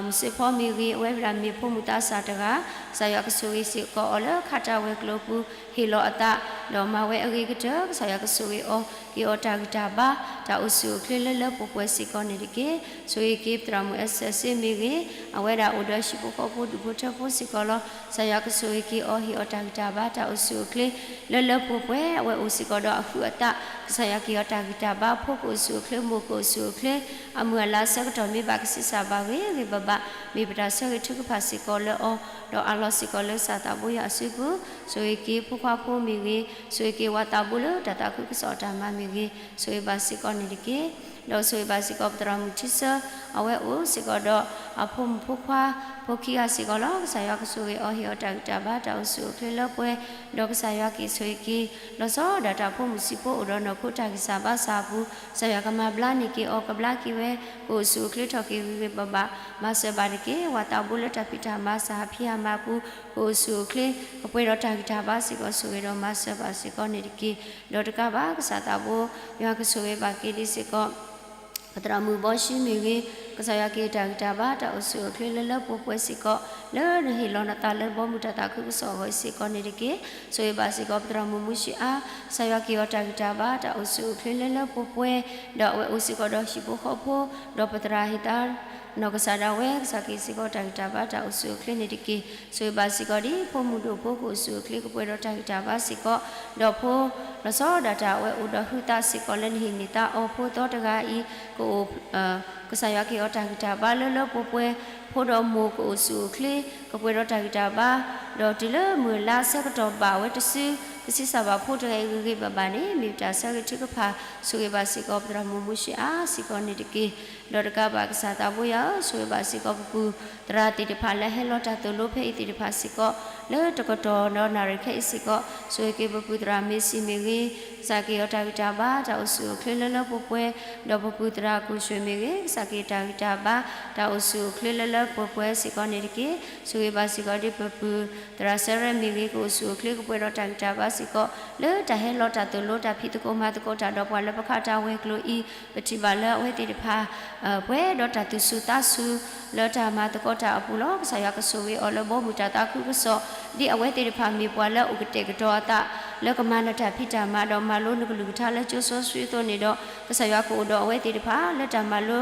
မုၢ်စ့ဖီမ့ၢ်ဂ့ၤ, အဝဲဒၣ်မ့ၢ်ဖိမုၣ်သးစၢ်တဂၤ, ကစၢ်ယွၤကဆိၣ်ဂ့ၤစ့ၢ်ကီးအီၤလၢခါတၢ်ဝဲၤကျိၤပူၤ ဟ့ၣ်လီၤအသး ဒီးမၤဝဲအဂ့ၤကတၢၢ် ကစၢ်ယွၤကဆိၣ်ဂ့ၤအီၤ က့ၤအီၤတၢ်ဂံၢ်တၢ်ဘါ တၢ်အိၣ်ဆူၣ်အိၣ်ချ့လၢလၢပှဲၤပှဲၤစ့ၢ်ကီးန့ၣ်တက့ၢ်. ဆိၣ်ဂ့ၤက့ၤပသရၣ်မုၣ်အဲစၢၣ်စ့မ့ၢ်ဂ့ၤ, အဝဲဒၣ်အိၣ်ဒီးဟံၣ်ဖိဃီဖိဒူၣ်ဖိထၢဖိစ့ၢ်ကီးလီၤ. ကစၢ်ယွၤကဆိၣ်ဂ့ၤက့ၤအီၤ ဟ့ၣ်အီၤတၢ်ဂံၢ်တၢ်ဘါ တၢ်အိၣ်ဆူၣ်အိၣ်ချ့ လၢလၢပှဲၤပှဲၤ, အဝဲအိၣ်စ့ၢ်ကီးဒီးအဟုးအသး, ကစၢ်ယွၤကဟ့ၣ်အီၤတၢ်ဂံၢ်တၢ်ဘါ ဖိကအိၣ်ဆူၣ်အိၣ်ချ့ မိၢ်ကအိၣ်ဆူၣ်အိၣ်ချ့, အမုၢ်အလါဆၢကတီၢ်မ့ၢ်ဘၣ်ကဆံးစၢ်ဘၣ်ဂ့ၤဂ့ၤဘၣ်ဘၣ်, မ့ၢ်ပတၢ်ဆၢဂ့ၤထုကဖၣ်စ့ၢ်ကီးလၢအီၤ, ဒီးအးလီၤစ့ၢ်ကီးလၢကစၢ်သးဘိယွၤအစုပူၤ, ဆိၣ်ဂ့ၤက့ၤဖိခွါဖိမ့ၢ်ဂ့ၤ, ဆိၣ်ဂ့ၤက့ၤဝၤသးဘိလၢတၢ်သးခုကစီၣ်အတၢ်မၤမ့ၢ်ဂ့ၤ, ဆိၣ်ဂ့ၤဘၣ်စ့ၢ်ကီးန့ၣ်တက့ၢ်. ဒီးဆိၣ်ဂ့ၤဘၣ်စ့ၢ်ကီးပသရၣ်မုၣ်ထံဆၢ, အဝဲအိၣ်စ့ၢ်ကီးဒီးအဖိမုၣ်ဖိခွါ ဖိခံဂၤစ့ၢ်ကီးလီၤ. ကစၢ်ယွၤကဆိၣ်ဂ့ၤအီၤ ဟ့ၣ်အီၤတၢ်ဂံၢ်တၢ်ဘါ တၢ်အိၣ်ဆူၣ်အိၣ်ချ့လၢပှဲၤ, ဒီးကစၢ်ယွၤက့ၤဆိၣ်ဂ့ၤက့ၤ လီၤဆီဒၣ်တၢ်ဖိမုၣ်ဆံးဖိအိၣ်ဒီးနီၢ်ခိတၢ်ဂံၢ်စၢ်ဘါစၢ်အပူၤ, ကစၢ်ယွၤကမၤဘျါန့ၢ်က့ၤအီၤ ကဘျါက့ၤဝဲ, ကအိၣ်ဆူၣ်အိၣ်ချ့ထီၣ်က့ၤဂ့ၤဂ့ၤဘၣ်ဘၣ်, မၤစၢၤဘၣ်တက့ၢ်. ဝၤသးဘိလၢတၢ်ဖံးတၢ်မၤစၢ်ဟးဖံးဟးမၤအပူၤ, ကအိၣ်ဆူၣ်အိၣ်ချ့ ကပှဲၤဒီးတၢ်ဂံၢ်တၢ်ဘါစ့ၢ်ကီး ဆိၣ်ဂ့ၤဒီးမၤစၢၤဘၣ်စ့ၢ်ကီးန့ၣ်တက့ၢ်. ဒီးတကးဘၣ် ကစၢ်သးဘိယွၤကဆိၣ်ဂ့ၤဘၣ်က့ၤဒ်စ့ၢ်ကီး ပသရၣ်မုၣ်ဘီၡံမ့ၢ်ဂ့ၤ, ကစၢ်ယွၤက့ၤတၢ်ဂံၢ်တၢ်ဘါ တၢ်အိၣ်ဆူၣ်အိၣ်ချ့လၢလၢပှဲၤပှဲၤစ့ၢ်ကီး, လၢနဟ့ၣ်လီၤနသးလၢဘီမုၢ်တၢ်သးခုကစီၣ်အဂီၢ်စ့ၢ်ကီးန့ၣ်တက့ၢ်. ဆိၣ်ဂ့ၤဘၣ်စ့ၢ်ကီးပသရၣ်မုၣ်မူၡံအါ, ကစၢ်ယွၤက့ၤအီၤတၢ်ဂံၢ်တၢ်ဘါ တၢ်အိၣ်ဆူၣ်အိၣ်ချ့လၢလၢပှဲၤပှဲၤ, ဒီးအဝဲအိၣ်စ့ၢ်ကီးဒီးဟံၣ်ဖိဃီဖိ, ဒီးပသရၣ်ဟ့ၣ်သါ နီၢ်ကစၢ်ဒၣ်ဝဲ ကစၢ်က့ၤစ့ၢ်ကီးတၢ်ဂံၢ်တၢ်ဘါ တၢ်အိၣ်ဆူၣ်အိၣ်ချ့န့ၣ်တက့ၢ်. ဆိၣ်ဂ့ၤဘၣ်စ့ၢ်ကီးဒ် ဖိမုၣ်ဒိၣ်ဖိကအိၣ်ဆူၣ်အိၣ်ချ့ ကပှဲၤဒီးတၢ်ဂံၢ်တၢ်ဘါစ့ၢ်ကီး, ဒီးဖိ လီၤဆီဒၣ်တၢ်အဝဲအိၣ်ဒီးဟုသးစ့ၢ်ကီးလၢနဟ့ၣ်န့ၢ်သါအီၤဖိသီတဂၤအံၤ, ကအိၣ် ကစၢ်ယွၤက့ၤအီၤတၢ်ဂံၢ်တၢ်ဘါလၢလၢပှဲၤပှဲၤ, ဖိဒီးမိၢ်ကအိၣ်ဆူၣ်အိၣ်ချ့ ကပှဲၤဒီးတၢ်ဂံၢ်တၢ်ဘါ, ဒီးတုၤလၢမုၢ်လါဆၢကတီၢ်ဘၣ်ဝဲတစု ကဆံးစၢ်ဘၣ်ဖိတဂၤအံၤဂ့ၤဂ့ၤဘၣ်ဘၣ်န့ၣ် မ့ၢ်ပတၢ်ဆၢဂ့ၤထုကဖၣ်, ဆိၣ်ဂ့ၤဘၣ်စ့ၢ်ကီးပသရၣ်မုၣ်မူၡံအါစ့ၢ်ကီးန့ၣ်တက့ၢ်. ဒီးတကးဘၣ်ကစၢ်သးဘိယွၤဧၢ, ဆိၣ်ဂ့ၤဘၣ်စ့ၢ်ကီးပပုၢ်သရၣ်သ့ၣ်တဖၣ်လၢဟဲလီၤတၢ်သိၣ်လိဖဲအံၤသ့ၣ်တဖၣ်စ့ၢ်ကီး, လၢတကတီၢ်ဒီးနၣ်ရံၣ်ခဲအံၤစ့ၢ်ကီး, ဆိၣ်ဂ့ၤက့ၤပပုၢ်သရၣ်မ့ၢ်စံၣ်မ့ၢ်ဂ့ၤ, ကစၢ်က့ၤအီၤတၢ်ဂံၢ်တၢ်ဘါ တၢ်အိၣ်ဆူၣ်အိၣ်ချ့လၢလၢပှဲၤပှဲၤ, ဒီးပပုၢ်သရၣ်ကူၣ်ဆွ့ၣ်မ့ၢ်ဂ့ၤ, ကစၢ်က့ၤတၢ်ဂံၢ်တၢ်ဘါ တၢ်အိၣ်ဆူၣ်အိၣ်ချ့လၢလၢပှဲၤပှဲၤစ့ၢ်ကီးန့ၣ်တက့ၢ်. ဆိၣ်ဂ့ၤဘၣ်စ့ၢ်ကီးဒ်ပပုၢ်သရၣ်စဲရဲမ့ၢ်ဂ့ၤ, ကအိၣ်ဆူၣ်အိၣ်ချ့ ကပှဲၤဒီးတၢ်ဂံၢ်တၢ်ဘါစ့ၢ်ကီး, လၢတၢ်ဟဲလီၤတၢ်သိၣ်လိတၢ်ဖံးသကိးမၤသကိးတၢ်ဒီးပှၤလၢပခါတၢ်ဝဲၤကျိၤအံၤ, ပထံၣ်ဘၣ်လၢအဝဲသ့ၣ်တဖၣ် ပှဲၤဒီးတၢ်သူၣ်ဆူၣ်သးဆူၣ်လၢတၢ်မၤသကိးတၢ်အပူၤလီၤ. ကစၢ်ယွၤကဆိၣ်ဂ့ၤအီၤလၢဘီမုၢ်တၢ်သးခုကစီၣ်, ဒ်အဝဲသ့ၣ်တဖၣ်မ့ၢ်ပှၤလၢအအိၣ်ကတဲာ်ကတီၤအသး လၢကမၤနတၢ်ဖံးတၢ်မၤဒီးမၤလိနကလုၢ်ကထါလၢကၠိစီဆှံအသိးန့ၣ်ဒီး ကစၢ်ယွၤကအိၣ်ဒီးအဝဲသ့ၣ်တဖၣ် လၢတၢ်မၤလိ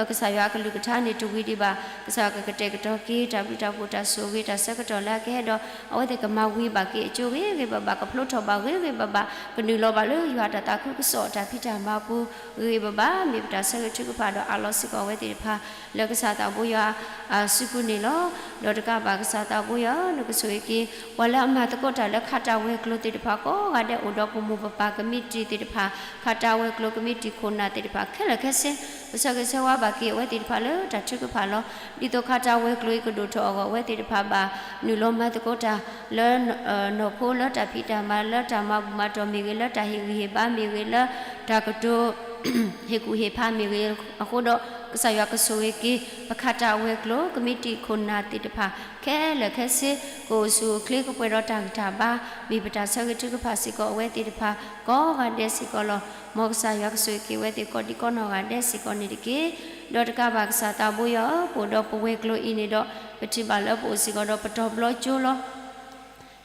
ကစၢ်ယွၤအကလုၢ်ကထါန့ၣ်တဝံၤဒံးဘၣ်. ကစၢ်ယွၤကကတဲာ်ကတီၤက့ၤ တၢ်ဘျုးတၢ်ဖှိၣ်တၢ်ဆိၣ်ဂ့ၤတၢ်ဆၢကတီၢ်လၢအကဟဲဒီး အဝဲသ့ၣ်ကမၤဝံၤဘၣ်က့ၤအကၠိဂ့ၤဂ့ၤဘၣ်ဘၣ် ကဖျိထီၣ်ဘၣ်ဂ့ၤဂ့ၤဘၣ်ဘၣ် ကနုာ်လီၤဘၣ်လၢယွၤတၢ်သးခုကစီၣ်တၢ်ဖံးတၢ်မၤအပူၤ ဂ့ၤဂ့ၤဘၣ်ဘၣ် မ့ၢ်ပတၢ်ဆၢဂ့ၤထုကဖၣ်ဒီးအးလီၤစ့ၢ်ကီးအဝဲသ့ၣ်တဖၣ် လၢကစၢ်သးဘိယွၤအစုပူၤန့ၣ်လီၤ. ဒီးတကးဘၣ်ကစၢ်သးဘိယွၤ နကဆိၣ်ဂ့ၤက့ၤ ပှၤလၢအမၤသကိးတၢ်လၢခးတၢ်ဝဲၤကျိၤသ့ၣ်တဖၣ်ကိးဂၤဒဲး အိၣ်ဒီးပမိၢ်ပပၢ်ကမံးတံာ်သ့ၣ်တဖၣ် ခးတၢ်ဝဲၤကျိၤကမံးတံာ်ခိၣ်နၢ်သ့ၣ်တဖၣ်ခဲလၢာ်ခဲဆ့ ပဆၢဂ့ၤဆၢဝါဘၣ်က့ၤအဝဲသ့ၣ်တဖၣ်လၢတၢ်ထုကဖၣ်လီၤ. ဒ်သိးခးတၢ်ဝဲၤကျိၤအံၤကဒိၣ်ထီၣ်အဂီၢ် အဝဲသ့ၣ်တဖၣ်ဘၣ်နုာ်လီၤမၤသကိးတၢ် လၢ နီၢ်ခိလၢတၢ်ဖံးတၢ်မၤလၢတၢ်မၤဘူၣ်မၤတီၢ်မ့ၢ်ဂ့ၤ လၢတၢ်ဟ့ၣ်ဂံၢ်ဟ့ၣ်ဘါမ့ၢ်ဂ့ၤ လၢတၢ်ကတိၤ ဟ့ၣ်ကူၣ်ဟ့ၣ်ဖးမ့ၢ်ဂ့ၤအဃိဒီး ကစၢ်ယွၤကဆိၣ်ဂ့ၤက့ၤ ပခးတၢ်ဝဲၤကျိၤ ကမံးတံာ်ခိၣ်နၢ်သ့ၣ်တဖၣ် ခဲလၢာ်ခဲဆ့ ကအိၣ်ဆူၣ်အိၣ်ချ့ကပှဲၤဒီးတၢ်ဂံၢ်တၢ်ဘါ မ့ၢ်ပတၢ်ဆၢဂ့ၤထုကဖၣ်စ့ၢ်ကီးအဝဲသ့ၣ်တဖၣ် ကိးဂၤဒဲးစ့ၢ်ကီးလီၤ. မ်ကစၢ်ယွၤကဆိၣ်ဂ့ၤက့ၤအဝဲသ့ၣ်ကိးဒံကိးနီၢ်ဂၤဒဲးစ့ၢ်ကီးန့ၣ်တက့ၢ်. ဒီးတကးဘၣ်ကစၢ်သးဘိယွၤဧၢ ပအိၣ်ဒီးပဝဲၤကျိၤအံၤန့ၣ်ဒီး ပထံၣ်ဘၣ်လၢပအိၣ်စ့ၢ်ကီးဒီးပတီၤဘျီကၠိလီၤ.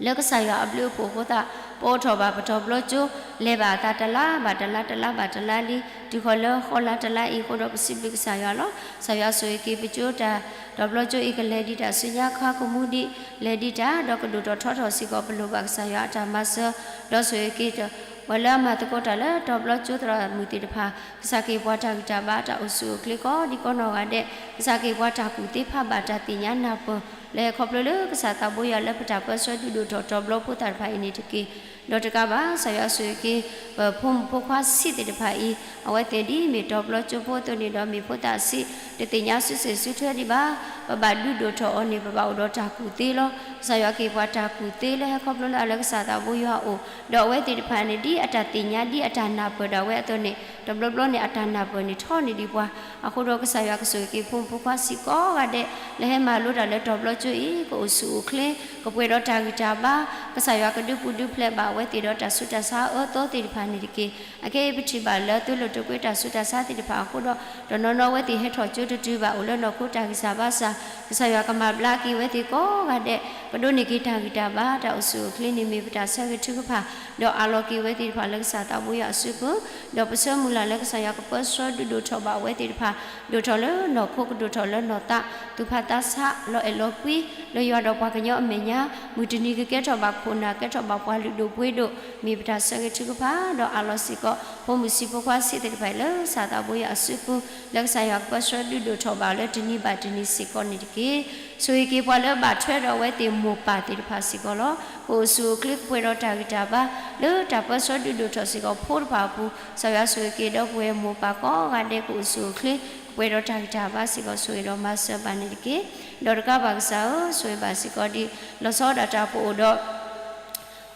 လၢကစၢ်ယွၤအဘျုးအဖှိၣ်အဃိသတး ပအိးထီၣ်ဘၣ်ပတီၤဘျီကၠိ လဲၤဘၣ်အသးတလါဘၣ်တလါ တလါဘၣ်တလါလံ တုၤဃီၤလၢဃီလါတလါအံၤအဃိဒီး ပစံးဘျုးကစၢ်ယွၤလီၤ. ကစၢ်ယွၤဆိၣ်ဂ့ၤက့ၤပကၠိတၢ် တီၤဘျီကၠိအံၤ ကလဲၤဒံးတၢ်ဆူညါ ခါကမူဒံး လဲၤဒံးတၢ် ဒီးကဒိၣ်ထီၣ်ထီထီၣ်စ့ၢ်ကီး ပလိၣ်ဘၣ်ကစၢ်ယွၤအတၢ်မၤစၢၤ ဒီးဆိၣ်ဂ့ၤက့ၤ ပှၤလၢအမၤသကိးတၢ်လၢတီၤဘျီကၠိသရၣ်မုၣ်သ့ၣ်တဖၣ် ကစၢ်ကဟ့ၣ်ပှၤတၢ်ဂံၢ်တၢ်ဘါ တၢ်အိၣ်ဆူၣ်အိၣ်ချ့ကိးဒံကိးနီၢ်ဂၤဒဲး ကစၢ်ကဟ့ၣ်ပှၤတၢ်ကူၣ်သ့ဖးဘၣ်တၢ်သ့ၣ်ညါနၢ်ပၢၢ် လၢဟဲခီဖျိလၢကစၢ်သးဘိယွၤလၢပတၢ်ပၢဆှၢဒုးဒိၣ်ထီၣ်တီၤဘျီဖိသၣ်တဖၣ်အံၤန့ၣ်တက့ၢ်. ဒီးတကးဘၣ် ကစၢ်ယွၤဆိၣ်ဂ့ၤက့ၤ ပဖိမုၣ်ဖိခွါဆံးသ့ၣ်တဖၣ်အံၤ အဝဲသ့ၣ်ဒ်မ့ၢ်တီၤဘျီကၠိဖိအသိးန့ၣ်ဒီး မ့ၢ်ဖိသၣ်ဆံး တသ့ၣ်ညါစုစ့ၣ်စုထွဲဒံးဘၣ် ပဘၣ်ဒုးဒိၣ်ထီၣ်အီၤန့ၣ် ပဘၣ်အိၣ်ဒီးတၢ်ကူၣ်သ့လီၤ. ကစၢ်ယွၤကဟ့ၣ်ပှၤတၢ်ကူၣ်သ့လၢဟဲခီဖျိလၢအလၢကစၢ်သးဘိယွၤအအိၣ် ဒီးအဝဲသ့ၣ်တဖၣ်န့ၣ် ဒ်အတၢ်သ့ၣ်ညါ ဒ်အတၢ်နၢ်ပၢၢ်ဒၣ်ဝဲအသိးန့ၣ် တဘျီဘျီန့ၣ် အတၢ်နၢ်ပၢၢ်န့ၣ်ထီန့ၢ်ဒံးပှၤ အဃိဒီးကစၢ်ယွၤကဆိၣ်ဂ့ၤက့ၤဖိမုၣ်ဖိခွါဆံးကိးဂၤဒဲး လၢဟဲမၤလိတၢ်လၢတီၤဘျီကၠိအံၤ ကအိၣ်ဆူၣ်အိၣ်ချ့ ကပှဲၤဒီးတၢ်ဂံၢ်တၢ်ဘါ ကစၢ်ယွၤကဒုးပူၤဒုးဖျဲးဘၣ်အဝဲသ့ၣ်ဒီးတၢ်ဆူးတၢ်ဆါအၢအသီသ့ၣ်တဖၣ်န့ၣ်တက့ၢ်. အခဲအံၤပထံၣ်ဘၣ်လၢသုလိၣ်တၢ်ကွဲးတၢ်ဆူးတၢ်ဆါသ့ၣ်တဖၣ်အဃိဒီး တနီၤနီၤအဝဲသ့ၣ်ဟဲထီၣ်ကၠိတတုၤဘၣ် အိၣ်လၢနီၢ်ခိတၢ်ဂံၢ်စၢ်ဘါစၢ် ကစၢ်ယွၤကမၤဘျါက့ၤအဝဲသ့ၣ်ကိးဂၤဒဲး ကဒိးန့ၢ်က့ၤတၢ်ဂံၢ်တၢ်ဘါ တၢ်အိၣ်ဆူၣ်အိၣ်ချ့န့ၣ်မ့ၢ်ပတၢ်ဆၢဂ့ၤထုကဖၣ် ဒီးအးလီၤက့ၤအဝဲသ့ၣ်တဖၣ်လၢကစၢ်သးဘိယွၤအစုပူၤ ဒီးပဆၢမုၢ်လၢ်လၢကစၢ်ယွၤကပၢဆှၢဒုးဒိၣ်ထီၣ်ဘၣ်အဝဲသ့ၣ်တဖၣ် ဒိၣ်ထီၣ်လၢနီၢ်ခိကဒိၣ်ထီၣ်လၢနီၢ်သး သူၣ်ဖးသးဆး လီၤအဲၣ်လီၤကွံ လၢယွၤဒီးပှၤကညီအမဲာ်ညါ မုၢ်တနံၤကကဲထီၣ်ဘၣ်ခိၣ်နၢ် ကဲထီၣ်ဘၣ်ပှၤလုၢ်ဒိၣ်ပှ့ၤဒိၣ် မ့ၢ်ပတၢ်ဆၢဂ့ၤထုကဖၣ် ဒီးအးလီၤစ့ၢ်ကီး ဖိမုၣ်ဆံးဖိခွါဆံးသ့ၣ်တဖၣ်အံၤလၢကစၢ်သးဘိယွၤအစုပူၤ လၢကစၢ်ယွၤကပၢဆှၢဒုးဒိၣ်ထီၣ်ဘၣ်လၢတနံၤဘၣ်တနံၤစ့ၢ်ကီးန့ၣ်တက့ၢ်. ဆိၣ်ဂ့ၤက့ၤပှၤလၢဘၣ်ထွဲဒီးအဝဲသ့ၣ်မိၢ်ပၢ်သ့ၣ်တဖၣ်စ့ၢ်ကီးလီၤ. ကအိၣ်ဆူၣ်အိၣ်ချ့ကပှဲၤဒီးတၢ်ဂံၢ်တၢ်ဘါ လၢတၢ်ပၢဆှၢဒုးဒိၣ်ထီၣ်စ့ၢ်ကီးဖိတဖၣ်အပူၤ ကစၢ်ယွၤဆိၣ်ဂ့ၤက့ၤဒီပုၢ်ဝဲၢ်မိၢ်ပၢ်ကိးဂၤဒဲး ကအိၣ်ဆူၣ်အိၣ်ချ့ ကပှဲၤဒီးတၢ်ဂံၢ်တၢ်ဘါစ့ၢ်ကီး ဆိၣ်ဂ့ၤဒီးမၤစၢၤဘၣ်န့ၣ်တက့ၢ်. ဒီးတကးဘၣ်ကစၢ်ဧၢ ဆိၣ်ဂ့ၤဘၣ်စ့ၢ်ကီးဒ် လီၤဆီဒၣ်တၢ်ပအိၣ်ဒီး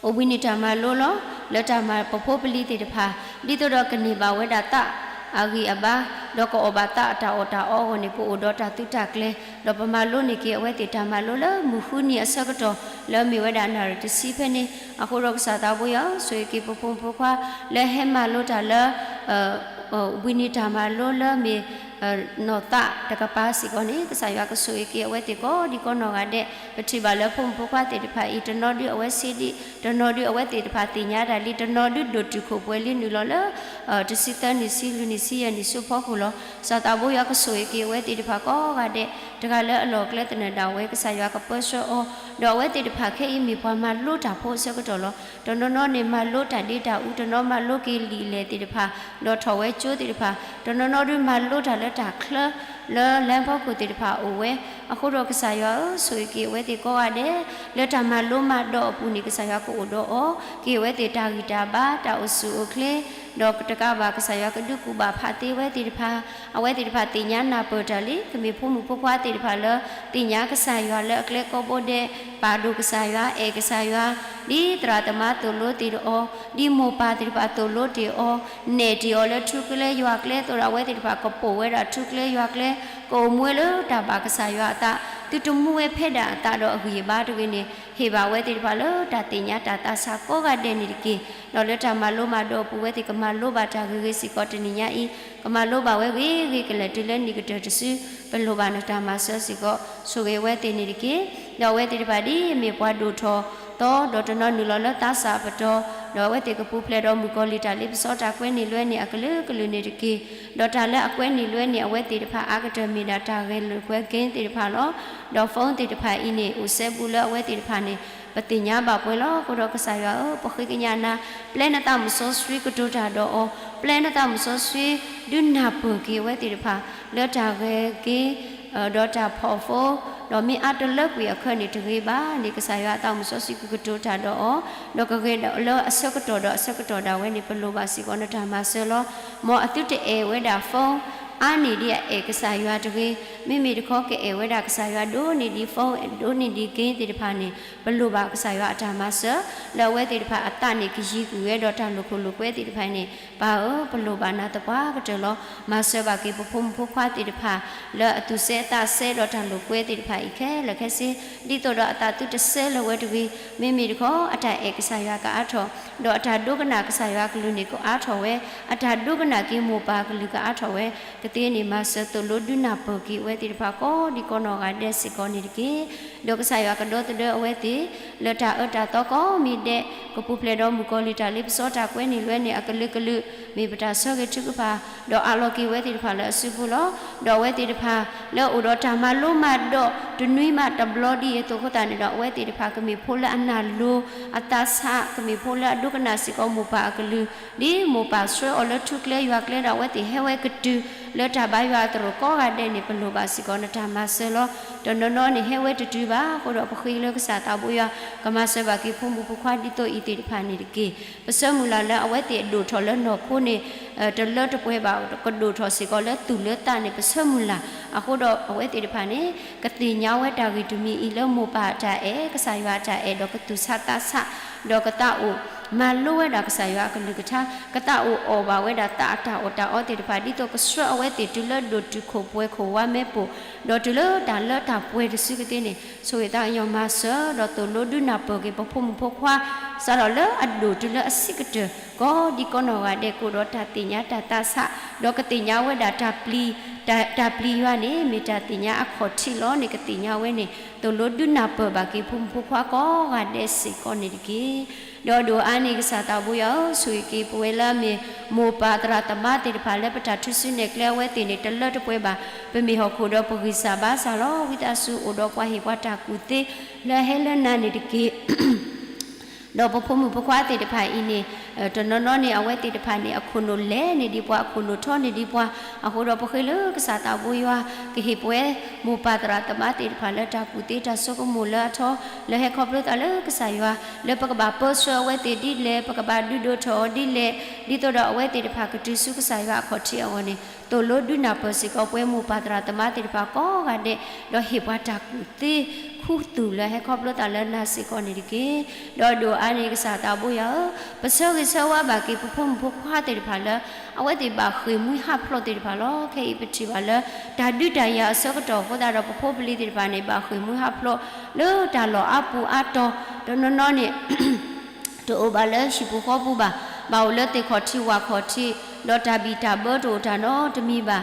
အိၣ်ဘှံးနံၤတၢ်မၤလိလီၤ. လၢတၢ်မၤပဖိပလံၤသ့ၣ်တဖၣ် ဒ်သိးဒီးကန့ၢ်ဘၣ်ဝဲဒၣ်သးအဂံၢ်အဘါ ဒီးကအီၣ်ဘၣ်သးအတၢ်အီၣ်တၢ်အီအဂီၢ်န့ၣ် ပအိၣ်ဒီးတၢ်သုးတၢ်ကျဲၤ ဒီးပမၤလိန့ၢ်က့ၤအဝဲသ့ၣ်တၢ်မၤလိလၢမုၢ်ဃုနံၤအဆၢကတီၢ် လၢမ့ၢ်ဝဲဒၣ်နၣ်ရံၣ်တဆံဖဲန့ၣ် အဃိဒီးကစၢ်သးဘိယွၤ ဆိၣ်ဂ့ၤက့ၤပဖိမုၣ်ဖိခွါ လၢဟဲမၤလိတၢ်လၢ ဘှံးနံၤတၢ်မၤလိလၢမ့ၢ် နီၢ်သးတကပၤစ့ၢ်ကီးန့ၣ် ကစၢ်ယွၤကဆိၣ်ဂ့ၤက့ၤအဝဲသ့ၣ်ကိးဒံကိးနီၢ်ဂၤဒဲး ပထံၣ်ဘၣ်လၢဖိမုၣ်ဖိခွါသ့ၣ်တဖၣ်အံၤ တနီၤဒုးအဝဲဆံးဒံး တနီၤဒုးအဝဲသ့ၣ်တဖၣ်သ့ၣ်ညါတၢ်လံ တနီၤဒုးဒိၣ်တုာ်ခိၣ်ပှဲၤလံနုာ်လီၤလၢ တဆံသၢနံၣ်ဆံလွံၢ်နံၣ်ဆံယဲၢ်နံၣ်ဆူဖီခိၣ်လီၤ. ကစၢ်သးဘိယွၤကဆိၣ်ဂ့ၤက့ၤအဝဲသ့ၣ်တဖၣ်ကိးဂၤဒဲး တဂၤလၢအလီၢ်အကျဲသနၢၣ်ဒၣ်ဝဲ ကစၢ်ယွၤကပၢဆှၢအီၤ ဒီးအဝဲသ့ၣ်တဖၣ်ခဲအံၤမ့ၢ်ပှၤမၤလိတၢ်ဖိအဆၢကတီၢ်လီၤ. တနီၤနီၤန့ၣ်မၤလိတၢ်ဒ့တၢ်အူ တနီၤမၤလိက့ၤလံာ်လဲၢ်သ့ၣ်တဖၣ် ဒီးထီၣ်ဝဲကၠိသ့ၣ်တဖၣ် တနီၤနီၤဒုးမၤလိတၢ်လၢတၢ်ချၢ လၢလါဖီခိၣ်သ့ၣ်တဖၣ်အိၣ်ဝဲ အဃိဒီးကစၢ်ယွၤဧၢ ဆိၣ်ဂ့ၤက့ၤအဝဲသ့ၣ်ကိးဂၤဒဲး လၢတၢ်မၤလိမၤဒိးအပူၤန့ၣ် ကစၢ်ယွၤကအိၣ်ဒီးအီၤ က့ၤအဝဲသ့ၣ်တၢ်ဂံၢ်တၢ်ဘါ တၢ်အိၣ်ဆူၣ်အိၣ်ချ့ ဒီးတကးဘၣ်ကစၢ်ယွၤကဒုးကူၣ်ဘၣ်ဖးသ့ဝဲသ့ၣ်တဖၣ် အဝဲသ့ၣ်တဖၣ်သ့ၣ်ညါနၢ်ပၢၢ်တၢ်လံ ကမ့ၢ်ဖိမုၣ်ဖိခွါသ့ၣ်တဖၣ်လၢ သ့ၣ်ညါကစၢ်ယွၤလၢအကျဲကိးဘိဒဲး ပာ်ဒိၣ်ကစၢ်ယွၤ အဲၣ်ကစၢ်ယွၤ ဒ်သရၣ်သမါသိၣ်လိတ့ၢ်အီၤ ဒ်မိၢ်ပၢ်သ့ၣ်တဖၣ်သိၣ်လိတ့ၢ်အီၤ နဲၣ်တ့ၢ်အီၤလၢထူကျဲယွၤကျဲအသိးဒီး အဝဲသ့ၣ်တဖၣ်ကပိာ်ဝဲဒၣ်ထူကျဲယွၤကျဲ ကအိၣ်မူဝဲလၢတၢ်ဘၣ်ကစၢ်ယွၤအသး သုတမူဝဲဖဲဒၣ်အသးဒီးအဂံၢ်အဘါတဂ့ၤန့ၣ် ဟ့ၣ်ဘၣ်ဝဲသ့ၣ်တဖၣ်လၢတၢ်သ့ၣ်ညါတၢ်သးဆးကိးဂၤဒဲးန့ၣ်တက့ၢ်. ဒီးလၢတၢ်မၤလိမၤဒိးအပူၤဝဲသ့ၣ် ကမၤလိဘၣ်တၢ်ဂ့ၤဂ့ၤစ့ၢ်ကီးတနံၤညါအံၤ ကမၤလိဘၣ်ဝဲဂ့ၤဂ့ၤကလဲာ်တုၤလၢနံၣ်ကတၢၢ်တစု ပလိၣ်ဘၣ်နတၢ်မၤစၢၤစ့ၢ်ကီး ဆိၣ်ဂ့ၤဝဲသ့ၣ်န့ၣ်တက့ၢ်. ဒီးအဝဲသ့ၣ်တဖၣ်ဒ်အမ့ၢ်ပှၤဒိၣ်ထီၣ်သီ ဒီးတနီၤနုာ်လီၤလၢသးစၢ်အပတီၢ်, ဒီးအဝဲသ့ၣ်ကပူၤဖျဲးဒီးမုၣ်ကီၤလံၢ်တၢ်လ့ပစီတၢ်ကွဲနုာ်လွဲနုာ်အကလုာ်ကလုာ်န့ၣ်တက့ၢ်. ဒီးတၢ်လၢအကွဲနုာ်လွဲနုာ်အဝဲသ့ၣ်တဖၣ်အါကတၢၢ်မ့ၢ်ဒၣ်တၢ်ဂဲၤလိာ်ကွဲ game သ့ၣ်တဖၣ်လီၤ. ဒီး phone သ့ၣ်တဖၣ်အံၤန့ၣ် အိၣ်စဲဘူးလၢအဝဲသ့ၣ်တဖၣ်န့ၣ် ပသ့ၣ်ညါဘၣ်ပှဲၤလီၤ. အဃိဒီးကစၢ်ယွၤဧၢ, ပဃ့ကညးနၤ, ပျဲနသးမုၣ်စီဆှံကတိၤတၢ်ဒီးအီၤ, ပျဲနသးမုၣ်စီဆှံ ဒုးနၢ်ပၢၢ်က့ၤအဝဲသ့ၣ်တဖၣ် လၢတၢ်ဂဲၤ game ဒီးတၢ်ဖီၣ် phone, ဒီးမ့ၢ်အါတလၢကွံာ်အခၢးန့ၣ်တဂ့ၤဘၣ်န့ၣ် ကစၢ်ယွၤအသးမုၣ်စီဆှံကကတိၤတၢ်ဒီးအီၤ, ဒီးကဂဲၤလၢအဆၢကတီၢ်ဒီးအဆၢကတီၢ်ဒၣ်ဝဲန့ၣ် ပလိၣ်ဘၣ်စ့ၢ်ကီးနတၢ်မၤစၢၤလီၤ. မ်အသုတအဲၣ်ဝဲဒၣ် phone အါန့ၢ်ဒ်အအဲၣ်ကစၢ်ယွၤတဂ့ၤ, မ့မ့ၢ်တခီကအဲၣ်ဝဲဒၣ်ကစၢ်ယွၤဒိၣ်န့ၢ်ဒံး phone ဒိၣ်န့ၢ်ဒံး game သ့ၣ်တဖၣ်န့ၣ် ပလိၣ်ဘၣ်ကစၢ်ယွၤအတၢ်မၤစၢၤ လၢအဝဲသ့ၣ်တဖၣ်အသးန့ၣ်ကယံၤကွံာ်ဝဲဒီးတၢ်လိာ်ခိၣ်လိာ်ကွဲသ့ၣ်တဖၣ်န့ၣ် ပၢ်ဧၢ, ပလိၣ်ဘၣ်နၤသပှၢ်ကတၢၢ်လီၤ. မၤစၢၤဘၣ်က့ၤပဖိမုၣ်ဖိခွါသ့ၣ်တဖၣ် လၢအသူၣ်စဲအသးစဲဒီးတၢ်လိာ်ကွဲသ့ၣ်တဖၣ်အံၤခဲလၢာ်ခဲဆ့, ဒ်သိးဒီးအသးသုတစဲလၢၤဝဲတဂ့ၤ, မ့မ့ၢ်တခီ အတၢ်အဲၣ်ကစၢ်ယွၤကအါထီၣ်, ဒီးအတၢ်ဒိကနၣ်ကစၢ်ယွၤအကလုၢ်န့ၣ်ကအါထီၣ်ဝဲ, အတၢ်ဒိကနၣ်က့ၤမိၢ်ပၢ်အကလုၢ်ကအါထီၣ်ဝဲ, ကသ့န့ၣ်မၤစၢၤသိၣ်လိဒုးနၢ်ပၢၢ်က့ၤအဝဲသ့ၣ်တဖၣ်ကိးဒံကိးနီၢ်ဂၤဒဲးစ့ၢ်ကီးန့ၣ်တက့ၢ်. ဒီးကစၢ်ယွၤကဒီသဒၢအဝဲသ့ၣ် လၢတၢ်အၢတၢ်သီကိးမံၤဒဲး, ကပူၤဖျဲးဒီးမုၣ်ကီၤလံၢ်တၢ်လ့ပစီတၢ်ကွဲနုာ်လွဲနုာ်အကလုာ်ကလုာ်, မ့ၢ်ပတၢ်ဆၢဂ့ၤထုကဖၣ်, ဒီးအးလီၤက့ၤဝဲသ့ၣ်တဖၣ်လၢအစုပူၤလီၤ. ဒီးအဝဲသ့ၣ်တဖၣ် လၢအအိၣ်ဒီးတၢ်မၤလိမၤဒိးတနွံမးတဘျီဒ်အံၤအသိးအဃိသတးန့ၣ်ဒီး အဝဲသ့ၣ်တဖၣ်ကမ့ၢ်ဖိလၢအနၢ်လိၤအသးဆး, ကမ့ၢ်ဖိလၢအဒိကနၣ်စ့ၢ်ကီးမိၢ်ပၢ်အကလုၢ်, ဒ်မိၢ်ပၢ်ဆှၢအီၤလၢထူကျဲယွၤကျဲဒီး အဝဲသ့ၣ်ဟဲဝဲကတုၤ လၢတၢ်ဘါယွၤအသရိာ်ကိးဂၤဒဲးန့ၣ် ပလိၣ်ဘၣ်စ့ၢ်ကီးနတၢ်မၤစၢၤလီၤ. တနီၤနီၤန့ၣ်ဟဲဝဲတတုၤဘၣ်, အဃိဒီးပဃ့လၢကစၢ်သးဘိယွၤ ကမၤစၢၤဘၣ်က့ၤဖိမုၣ်ဖိခွါဒ်သိးအံၤသ့ၣ်တဖၣ်န့ၣ်တက့ၢ်. ပဆၢမုၢ်လၢ်လၢအဝဲသ့ၣ်အဒိၣ်ထီၣ်လၢနီၢ်ခိန့ၣ် တလၢတပှဲၤဘၣ်, ကဒိၣ်ထီၣ်စ့ၢ်ကီးလၢသူၣ်လၢသးန့ၣ် ပဆၢမုၢ်လၢ်, အဃိဒီးအဝဲသ့ၣ်တဖၣ်န့ၣ် ကသ့ၣ်ညါဝဲတၢ်ဂ့ၢ်တမံၤအံၤလၢမိၢ်ပၢ်အတၢ်အဲၣ်, ကစၢ်ယွၤအတၢ်အဲၣ်, ဒီးကသူၣ်ဆးသးဆး, ဒီးကသးအိၣ်မၤလိဝဲဒၣ်ကစၢ်ယွၤအကလုၢ်ကထါ, ကသးအိၣ်အီၣ်ဘၣ်ဝဲဒၣ်သးအတၢ်အီၣ်တၢ်အီသ့ၣ်တဖၣ် ဒ်သိးကဆှၢအဝဲသ့ၣ်တုၤလၢဒိၣ်တုာ်ခိၣ်ပှဲၤခိၣ်ဝါမဲပိာ်, ဒီးတုၤလၢတၢ်လၢတၢ်ပှဲၤတစုကသ့န့ၣ် ဆိၣ်ဂ့ၤသးကညီၤမၤစၢၤ ဒီးသိၣ်လိဒုးနၢ်ပၢၢ်က့ၤပဖိမုၣ်ဖိခွါ စးထီၣ်လၢအဒိၣ်တုၤလၢအဆံးကတၢၢ် ကိးဒံကိးနီၢ်ဂၤဒဲး ကအိၣ်ဒီးတၢ်သ့ၣ်ညါတၢ်သးဆး, ဒီးကသ့ၣ်ညါဝဲဒၣ်တၢ်ပျံၤ, တၢ်, တၢ်ပျံၤယွၤန့ၣ် မ့ၢ်တၢ်သ့ၣ်ညါအခီၣ်ထံးလီၤန့ၣ် ကသ့ၣ်ညါဝဲန့ၣ် သိၣ်လိဒုးနၢ်ပၢၢ်ဘၣ်က့ၤဖိမုၣ်ဖိခွါကိးဂၤဒဲးစ့ၢ်ကီးန့ၣ်တက့ၢ်. ဒီးဒိၣ်အါန့ၣ် ကစၢ်သးဘိယွၤဧၢ, ဆိၣ်ဂ့ၤက့ၤပဝဲလၢအမ့ၢ် မိၢ်ပၢ်သရၣ်သမါသ့ၣ်တဖၣ်လၢ ပတၢ်ထုးစုနဲၣ်ကျဲအဝဲသ့ၣ်န့ၣ် တလၢတပှဲၤဘၣ်, ပမ့ၢ်ဟီၣ်ခိၣ်ဒီးပဂံၢ်စၢ်ဘါစၢ်လီၤ. ဝံသးစူၤအိၣ်ဒီးပှၤဟ့ၣ်ပှၤတၢ်ကူၣ်သ့ လၢဟဲလၢနၤန့ၣ်တက့ၢ်. ဒီးပဖိမုၣ်ဖိခွါသ့ၣ်တဖၣ်အံၤန့ၣ် တနီၤနီၤန့ၣ် အဝဲသ့ၣ်တဖၣ်န့ၣ် အခိၣ်နူာ်လဲၤန့ၢ်ဒံးပှၤ, အခိၣ်နူာ်ထီန့ၢ်ဒံးပှၤ, အဃိဒီးပဃ့လၢကစၢ်သးဘိယွၤ ကဟ့ၣ်ပဝဲ မိၢ်ပၢ်သရၣ်သမါသ့ၣ်တဖၣ်လၢ တၢ်ကူၣ်သ့တၢ်ဆိကမိၣ်လၢအထီ, လၢဟဲခီဖျိသးလၢကစၢ်ယွၤ, လၢပကဘၣ်ပၢဆှၢအဝဲသ့ၣ်ဒ်လဲၣ်, ပကဘၣ်ဒုးဒိၣ်ထီၣ်အီၤဒ်လဲၣ်, ဒ်သိးဒီးအဝဲသ့ၣ်တဖၣ်ကတုၤဆူကစၢ်ယွၤအခီၣ်ထံးအဂီၢ်န့ၣ် သိၣ်လိဒုးနၢ်ပၢၢ်စ့ၢ်ကီးပဝဲမိၢ်ပၢ်သရၣ်သမါသ့ၣ်တဖၣ်ကိးဂၤဒဲး, ဒီးဟ့ၣ်ပှၤတၢ်ကူၣ်သ့ ခူသူၣ်လၢဟဲခီဖျိသးလၢနၤစ့ၢ်ကီးန့ၣ်တက့ၢ်. ဒီးဒိၣ်အါန့ၣ် ကစၢ်သးဘိယွၤဧၢ, ပဆၢဂ့ၤဆၢဝါဘၣ်က့ၤပဖိမုၣ်ဖိခွါသ့ၣ်တဖၣ်လၢ အဝဲသ့ၣ်ဘၣ်ဃ့ၢ်မှံဟးဖျိးသ့ၣ်တဖၣ်လီၤ. ခဲအံၤပထံၣ်ဘၣ်လၢ တၢ်ဒုးတၢ်ယၤအဆၢကတီၢ်အဃိသတးဒီး ပဖိပလံၤသ့ၣ်တဖၣ်န့ၣ် ဘၣ်ဃ့ၢ်မှံဟးဖျိးလၢတၢ်လီၢ်အါပူၤအါတီၤ, တနီၤနီၤန့ၣ် တအိၣ်ဘၣ်လၢဟံၣ်ပူၤဃီပူၤဘၣ်, ဘၣ်အိၣ်လၢသ့ၣ်ခီၣ်ထံးဝၣ်ခီၣ်ထံး, ဒီးတၢ်ဘံၣ်တၢ်ဘၢတအိၣ်တၢ်နီတမံၤဘၣ်,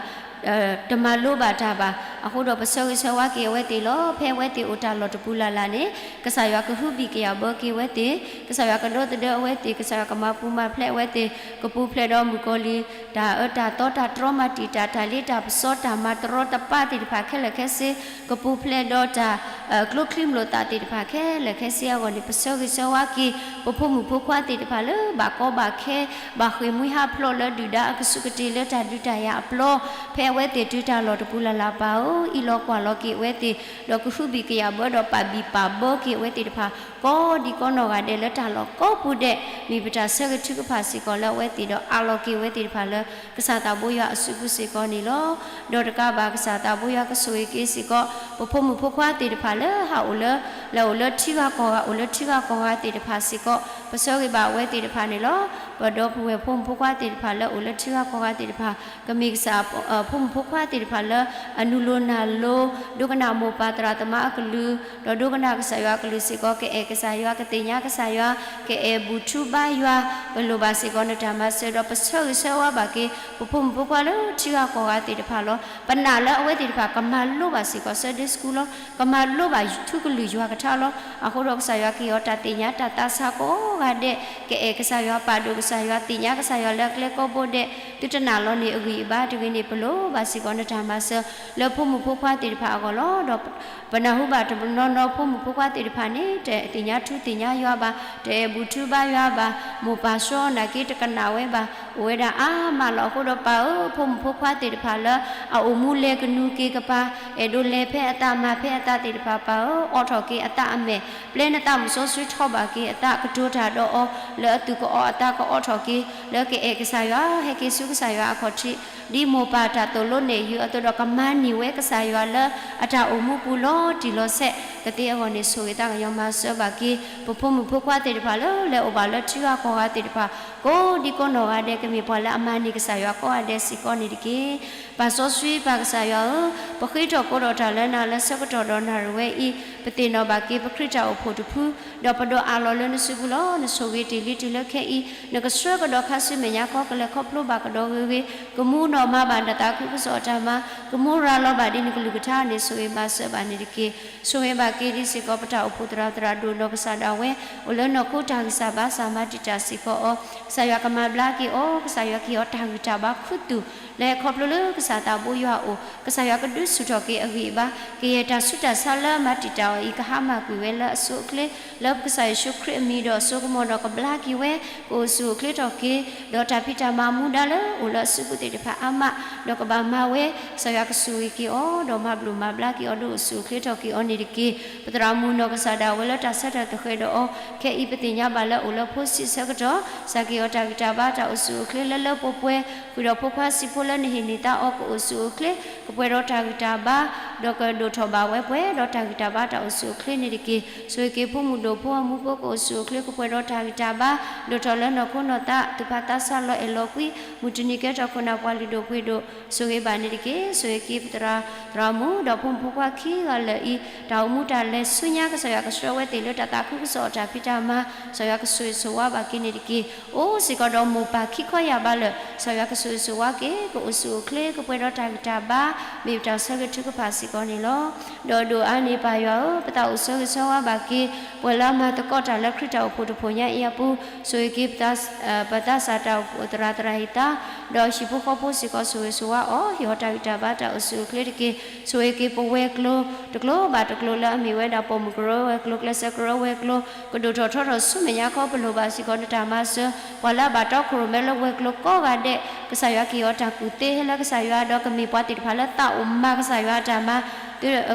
တမၤလိဘၣ်တၢ်ဘၣ်. အဃိဒီးပဆၢဂ့ၤဆၢဝါက့ၤအဝဲသ့ၣ်လီၤ. ဖဲအဝဲသ့ၣ်အိၣ်တၢ်လီၢ်တပူၤလၢ်လၢ်န့ၣ် ကစၢ်ယွၤကဟုဘံၣ်ကယာ်ဘၢက့ၤအဝဲသ့ၣ်, ကစၢ်ယွၤကဒီသဒၢအဝဲသ့ၣ်, ကစၢ်ယွၤကမၤပူၤမၤဖျဲးအဝဲသ့ၣ်, ကပူၤဖျဲးဒီးမုၣ်ကီၤလံၢ် တၢ်အၢတၢ်သီတၢ်တြီမၤတံာ်တာ် တၢ်လ့တၢ်ပစီတၢ်မၤတရီတပါသ့ၣ်တဖၣ်ခဲလၢာ်ခဲဆ့, ကပူၤဖျဲးဒီးတၢ် ကျိချံမျိာ်သၣ်သ့ၣ်တဖၣ်ခဲလၢာ်ခဲဆ့အဂီၢ်န့ၣ် ပဆၢဂ့ၤဆၢဝါက့ၤ ပဖိမုၣ်ဖိခွါသ့ၣ်တဖၣ်လၢဘၣ်ကီဘၣ်ခဲ, ဘၣ်ဃ့ၢ်မှံဟးဖျိးလၢဒုၣ်ဒါအကဆူးကတ့ၢ်လၢတၢ်ဒုးတၢ်ယၤအပျီ, ဖဲအဝဲသ့ၣ်တုၤတၢ်လီၢ်တပူၤလၢ်လၢ်ပၢ်ဧၢ, အံးလီၤကွၢ်လီၤက့ၤအဝဲသ့ၣ်, ဒီးကဟုဘံၣ်ကယာ်ဘၢဒီးပာ်ဘံၣ်ပာ်ဘၢက့ၤအဝဲသ့ၣ်တဖၣ် ကိးဒံးကိးနီၢ်ဂၤဒဲးလၢတၢ်လီၢ်ကိးပူၤဒဲး, မ့ၢ်ပတၢ်ဆၢဂ့ၤထုကဖၣ်စ့ၢ်ကီးလၢအဝဲသ့ၣ်ဒီးအးလီၤက့ၤအဝဲသ့ၣ်တဖၣ်လၢ ကစၢ်သးဘိယွၤအစုပူၤစ့ၢ်ကီးန့ၣ်လီၤ. ဒီးတကးဘၣ် ကစၢ်သးဘိယွၤကဆိၣ်ဂ့ၤက့ၤစ့ၢ်ကီး ပဖိမုၣ်ဖိခွါသ့ၣ်တဖၣ်လၢဟးအိၣ်လၢ လၢအိၣ်လၢထံဂၤကီၢ်ဂၤ အိၣ်လၢထံဂၤကီၢ်ဂၤသ့ၣ်တဖၣ်စ့ၢ်ကီး ပဆၢဂ့ၤဘၣ်အဝဲသ့ၣ်တဖၣ်န့ၣ်လီၤ. ပဒီပုၢ်ဝဲၢ်ဖိမုၣ်ဖိခွါသ့ၣ်တဖၣ်လၢအိၣ်လၢထံဂၤကီၢ်ဂၤသ့ၣ်တဖၣ် ကမ့ၢ်ကစၢ် ဖိမုၣ်ဖိခွါသ့ၣ်တဖၣ်လၢ အနုာ်လီၤ ဒိကနၣ်လိ, ဒိကနၣ်မိၢ်ပၢ်သရၣ်သမါအကလုၢ်, ဒီးဒိကနၣ်ကစၢ်ယွၤအကလုၢ်စ့ၢ်ကီး, ကအဲၣ်ကစၢ်ယွၤ, ကသ့ၣ်ညါကစၢ်ယွၤ, ကအဲၣ်ဘူၣ်ထူဘါယွၤ, ပလိၣ်ဘၣ်စ့ၢ်ကီးနတၢ်မၤစၢၤ, ဒီးပဆၢဂ့ၤဆၢဝါဘၣ်က့ၤ ပဖိမုၣ်ဖိခွါလၢထံဂၤကီၢ်ဂၤသ့ၣ်တဖၣ်လီၤ. ပနာ်လၢအဝဲသ့ၣ်တဖၣ်ကမၤလိဘၣ်စ့ၢ်ကီး Sunday School လီၤ. ကမၤလိဘၣ်ထူကလုၢ်ယွၤကထါလီၤ. အဃိဒီးကစၢ်ယွၤကဟ့ၣ်အီၤတၢ်သ့ၣ်ညါတၢ်သးဆးကိးဂၤဒဲး, ကအဲၣ်ကစၢ်ယွၤ, ပာ်ဒိၣ်ကစၢ်ယွၤ, သ့ၣ်ညါကစၢ်ယွၤလၢအကျဲကိးဘိဒဲး, သုတနာ်လီၤန့ၣ်အဂံၢ်အဘါတဂ့ၤန့ၣ် ပလိၣ်ဘၣ်စ့ၢ်ကီးနတၢ်မၤစၢၤ လၢဖိမုၣ်ဖိခွါသ့ၣ်တဖၣ်အဂီၢ်လီၤ. ဒီးပနၢ်ဟူဘၣ်တနီၤနီၤ ဖိမုၣ်ဖိခွါသ့ၣ်တဖၣ်န့ၣ် တသ့ၣ်ညါထူသ့ၣ်ညါယွၤဘၣ်, တအဲၣ်ဘူၣ်ထူဘါယွၤဘၣ်, မိၢ်ပၢ်ဆှီနာ်က့ တကနၣ်ဝဲဘၣ်, အိၣ်ဝဲဒၣ်အါမးလီၤ. အဃိဒီးပၢ်ဧၢ, ဖိမုၣ်ဖိခွါသ့ၣ်တဖၣ်လၢအအိၣ်မူလဲၤကနူၤက့ၤကပၤ, အဲၣ်ဒိးလဲၤဖဲအသးမၤဖဲအသးသ့ၣ်တဖၣ်, ပၢ်ဧၢ, အိးထီၣ်က့ၤအသးအမဲာ်, ပျဲနသးမုၢ်စီဆှံထီၣ်ဘၣ်က့ၤအသး, ကတိၤတၢ်ဒီးအီၤ လၢအသူၣ်ကအီၣ်အသးကအီးထီၣ်က့ၤ, လၢကအဲၣ်ကစၢ်ယွၤ, ဟဲက့ၤဆူကစၢ်ယွၤအခီၣ်ထံး, ဒ်မိၢ်ပၢ်တၢ်သိၣ်လိနဲၣ်ယုာ်အသိးဒီး ကမၤန့ၢ်ဝဲကစၢ်ယွၤလၢအတၢ်အိၣ်မူပူၤလီၤတံၢ်လီၤဆဲးကသ့အဂီၢ်န့ၣ် ဆိၣ်ဂ့ၤသးကညီၤမၤစၢၤဘၣ်က့ၤ ပဖိမုၣ်ဖိခွါသ့ၣ်တဖၣ်လၢလဲၤအိၣ်ဘၣ်လၢထံဂၤကီၢ်ဂၤသ့ၣ်တဖၣ်, ကိးဒံကိးနီၢ်ဂၤဒဲး ကမ့ၢ်ပှၤလၢအမၤန့ၢ်ကစၢ်ယွၤကိးဂၤဒဲးစ့ၢ်ကီးန့ၣ်တက့ၢ်. ပၢ်စီဆှံပၢ်ကစၢ်ယွၤဧၢ, ပဃ့ထီၣ်ကိးဒီးတၢ်လၢနၤလၢဆၢကတီၢ်ဒီးနၣ်ရံၣ်ဝဲအံၤ, ပသ့ၣ်နီၣ်ဘၣ်က့ၤပခရံာ်တၢ်အိၣ်ဖှိၣ်တဖု, ဒီးပဒိးအးလီၤလၢနစုပူၤလီၤ. နဆိၣ်ဂ့ၤတ့ၢ်လံတုၤလၢခဲအံၤ, နကဆှၢကဒီးခါဆူမဲာ်ညါခီ ကလဲၤခီဖျိဘၣ်ကဒီးဂ့ၤဂ့ၤ, ကမူနီၣ်မၤဘၣ်နသးခုကစီၣ်အတၢ်မၤ, ကမူရၤလီၤဘၣ်ဒ်နကလုၢ်ကထါန့ၣ် ဆိၣ်ဂ့ၤမၤစၢၤဘၣ်န့ၣ်တက့ၢ်. ဆိၣ်ဂ့ၤဘၣ်က့ၤဒ်စ့ၢ်ကီး ပတၢ်အိၣ်ဖှိၣ်သရၣ်သရၣ်ဒိၣ်နီၢ်ကစၢ်ဒၣ်ဝဲ, အိၣ်လၢနီၢ်ခိတၢ်ဂံၢ်စၢ်ဘါစၢ်မၤတံာ်တာ်စ့ၢ်ကီးအီၤ, ကစၢ်ယွၤကမၤဘျါက့ၤအီၤ, ကစၢ်ယွၤကဟ့ၣ်အီၤတၢ်ဂံၢ်တၢ်ဘါခူသူၣ် လၢဟဲခီဖျိလၢကစၢ်သးဘိယွၤအအိၣ်, ကစၢ်ယွၤကဒုးဆူၣ်ထီၣ်က့ၤအဂံၢ်အဘါ, ကယဲၢ်တၢ်ဆူးတၢ်ဆါလၢမၤတံာ်တာ်အီၤအံၤ ကဟါမၢ်ကွံာ်ဝဲလၢအဆိအချ့, လၢပကစၢ်ယ့ၣ်ၡူးခရံာ်အမံၤဒီးအစိကမီၤဒီးကဘျါက့ၤဝဲ, ကအိၣ်ဆူၣ်အိၣ်ချ့ထီၣ်က့ၤ, ဒီးတၢ်ဖံးတၢ်မၤမူဒါလၢအိၣ်လၢအစုပူၤသ့ၣ်တဖၣ်အါမး, ဒီးကဘၣ်မၤဝဲ, ကစၢ်ယွၤကဆိၣ်ဂ့ၤက့ၤအီၤ, ဒီးမၤဘျုးမၤဘျါက့ၤအီၤ ဒုးအိၣ်ဆူၣ်အိၣ်ချ့ထီၣ်က့ၤအီၤန့ၣ်တက့ၢ်. ပသရၣ်မုၣ်နီၢ်ကစၢ်ဒၣ်ဝဲလၢတၢ်ဆၢထၢၣ်သဃဲၤဒီးအီၤ, ခဲအံၤပသ့ၣ်ညါဘၣ်လၢအိၣ်လၢဖိဆံးဆၢကတီၢ်, စၢ်က့ၤအီၤတၢ်ဂံၢ်တၢ်ဘါတၢ်အိၣ်ဆူၣ်အိၣ်ချ့လၢလၢပှဲၤပှဲၤ, ဃုာ်ဒီးဖိခွါစံးဖိလၢနဟ့ၣ်န့ၢ်သါအီၤ ကအိၣ်ဆူၣ်အိၣ်ချ့, ကပှဲၤဒီးတၢ်ဂံၢ်တၢ်ဘါ, ဒီးကဒိၣ်ထီၣ်ဘၣ်ဝဲပှဲၤဒီးတၢ်ဂံၢ်တၢ်ဘါတၢ်အိၣ်ဆူၣ်အိၣ်ချ့န့ၣ်တက့ၢ်. ဆိၣ်ဂ့ၤက့ၤဖိမုၣ်ဒိၣ်ဖိအမူဖိကအိၣ်ဆူၣ်အိၣ်ချ့ ကပှဲၤဒီးတၢ်ဂံၢ်တၢ်ဘါ, ဒိၣ်ထီၣ်လၢနီၢ်ခိနီၢ်သး သူၣ်ဖးသးဆါလီၤအဲၣ်လီၤကွံ, မုၢ်တနံၤကဲထီၣ်ခိၣ်နၢ်ပှၤလုၢ်ဒိၣ်ပှ့ၤဒိၣ်, ဆိၣ်ဂ့ၤဘၣ်န့ၣ်တက့ၢ်. ဆိၣ်ဂ့ၤက့ၤပသရၣ်သရၣ်မုၣ် ဒီးဖိမုၣ်ဖိခွါခံဂၤလၢာ်အံၤ, တၢ်အိၣ်မူတၢ်လဲၤဆူညါ ကစၢ်ယွၤကဆှၢဝဲသ့ၣ်လၢတၢ်သးခုကစီၣ်အတၢ်ဖံးတၢ်မၤ, ကစၢ်ယွၤကဆိၣ်ဂ့ၤဆိၣ်ဝါဘၣ်က့ၤန့ၣ်တက့ၢ်. အိၣ်စ့ၢ်ကီးဒီးမိၢ်ပၢ်ခံခီယၢ်ဘးလၢာ်, ကစၢ်ယွၤကဆိၣ်ဂ့ၤဆိၣ်ဝါက့ၤ, ကအိၣ်ဆူၣ်အိၣ်ချ့, ကပှဲၤဒီးတၢ်ဂံၢ်တၢ်ဘါ, မ့ၢ်ပတၢ်ဆၢဂ့ၤထုကဖၣ်စ့ၢ်ကီးန့ၣ်လီၤ. ဒီးဒိၣ်အါန့ၢ်ပၢ်ယွၤဧၢ, ပသးအိၣ်ဆၢဂ့ၤဆၢဝါဘၣ်က့ၤ ပှၤလၢအမၤသကိးတၢ်လၢခရံာ်တၢ်အိၣ်ဖှိၣ်တဖှိၣ်ညါအံၤအပူၤ, ဆိၣ်ဂ့ၤက့ၤ ပသးစၢ်တၢ်အိၣ်ဖှိၣ်သရၣ်သရၣ်ဟ့ၣ်သါ, ဒီးဟံၣ်ဖိဃီဖိစ့ၢ်ကီး ဆိၣ်ဂ့ၤဆိၣ်ဝါအီၤ, ဟ့ၣ်အီၤတၢ်ဂံၢ်တၢ်ဘါတၢ်အိၣ်ဆူၣ်အိၣ်ချ့တက့ၢ်. ဆိၣ်ဂ့ၤက့ၤပဝဲၤကျိၤ တကျိၤဘၣ်တကျိၤလၢအမ့ၢ်ဝဲဒၣ် ပိာ်မုၣ်ကရၢဝဲၤကျိၤ ကျဲးစၢးကရၢဝဲၤကျိၤ ကဒိၣ်ထီၣ်ထီထီၣ်ဆူမဲာ်ညါခီ ပလိၣ်ဘၣ်စ့ၢ်ကီးနတၢ်မၤစၢၤ, ပှၤလၢအဘၣ်တီခိၣ်ရိၣ်မဲလၢဝဲၤကျိၤကိးဂၤဒဲး, ကစၢ်ယွၤကဟ့ၣ်အီၤတၢ်ကူၣ်သ့ဟဲလၢကစၢ်ယွၤ ဒီးကမ့ၢ်ပှၤသ့ၣ်တဖၣ်လၢသးအိၣ်မၤကစၢ်ယွၤအတၢ်မၤ,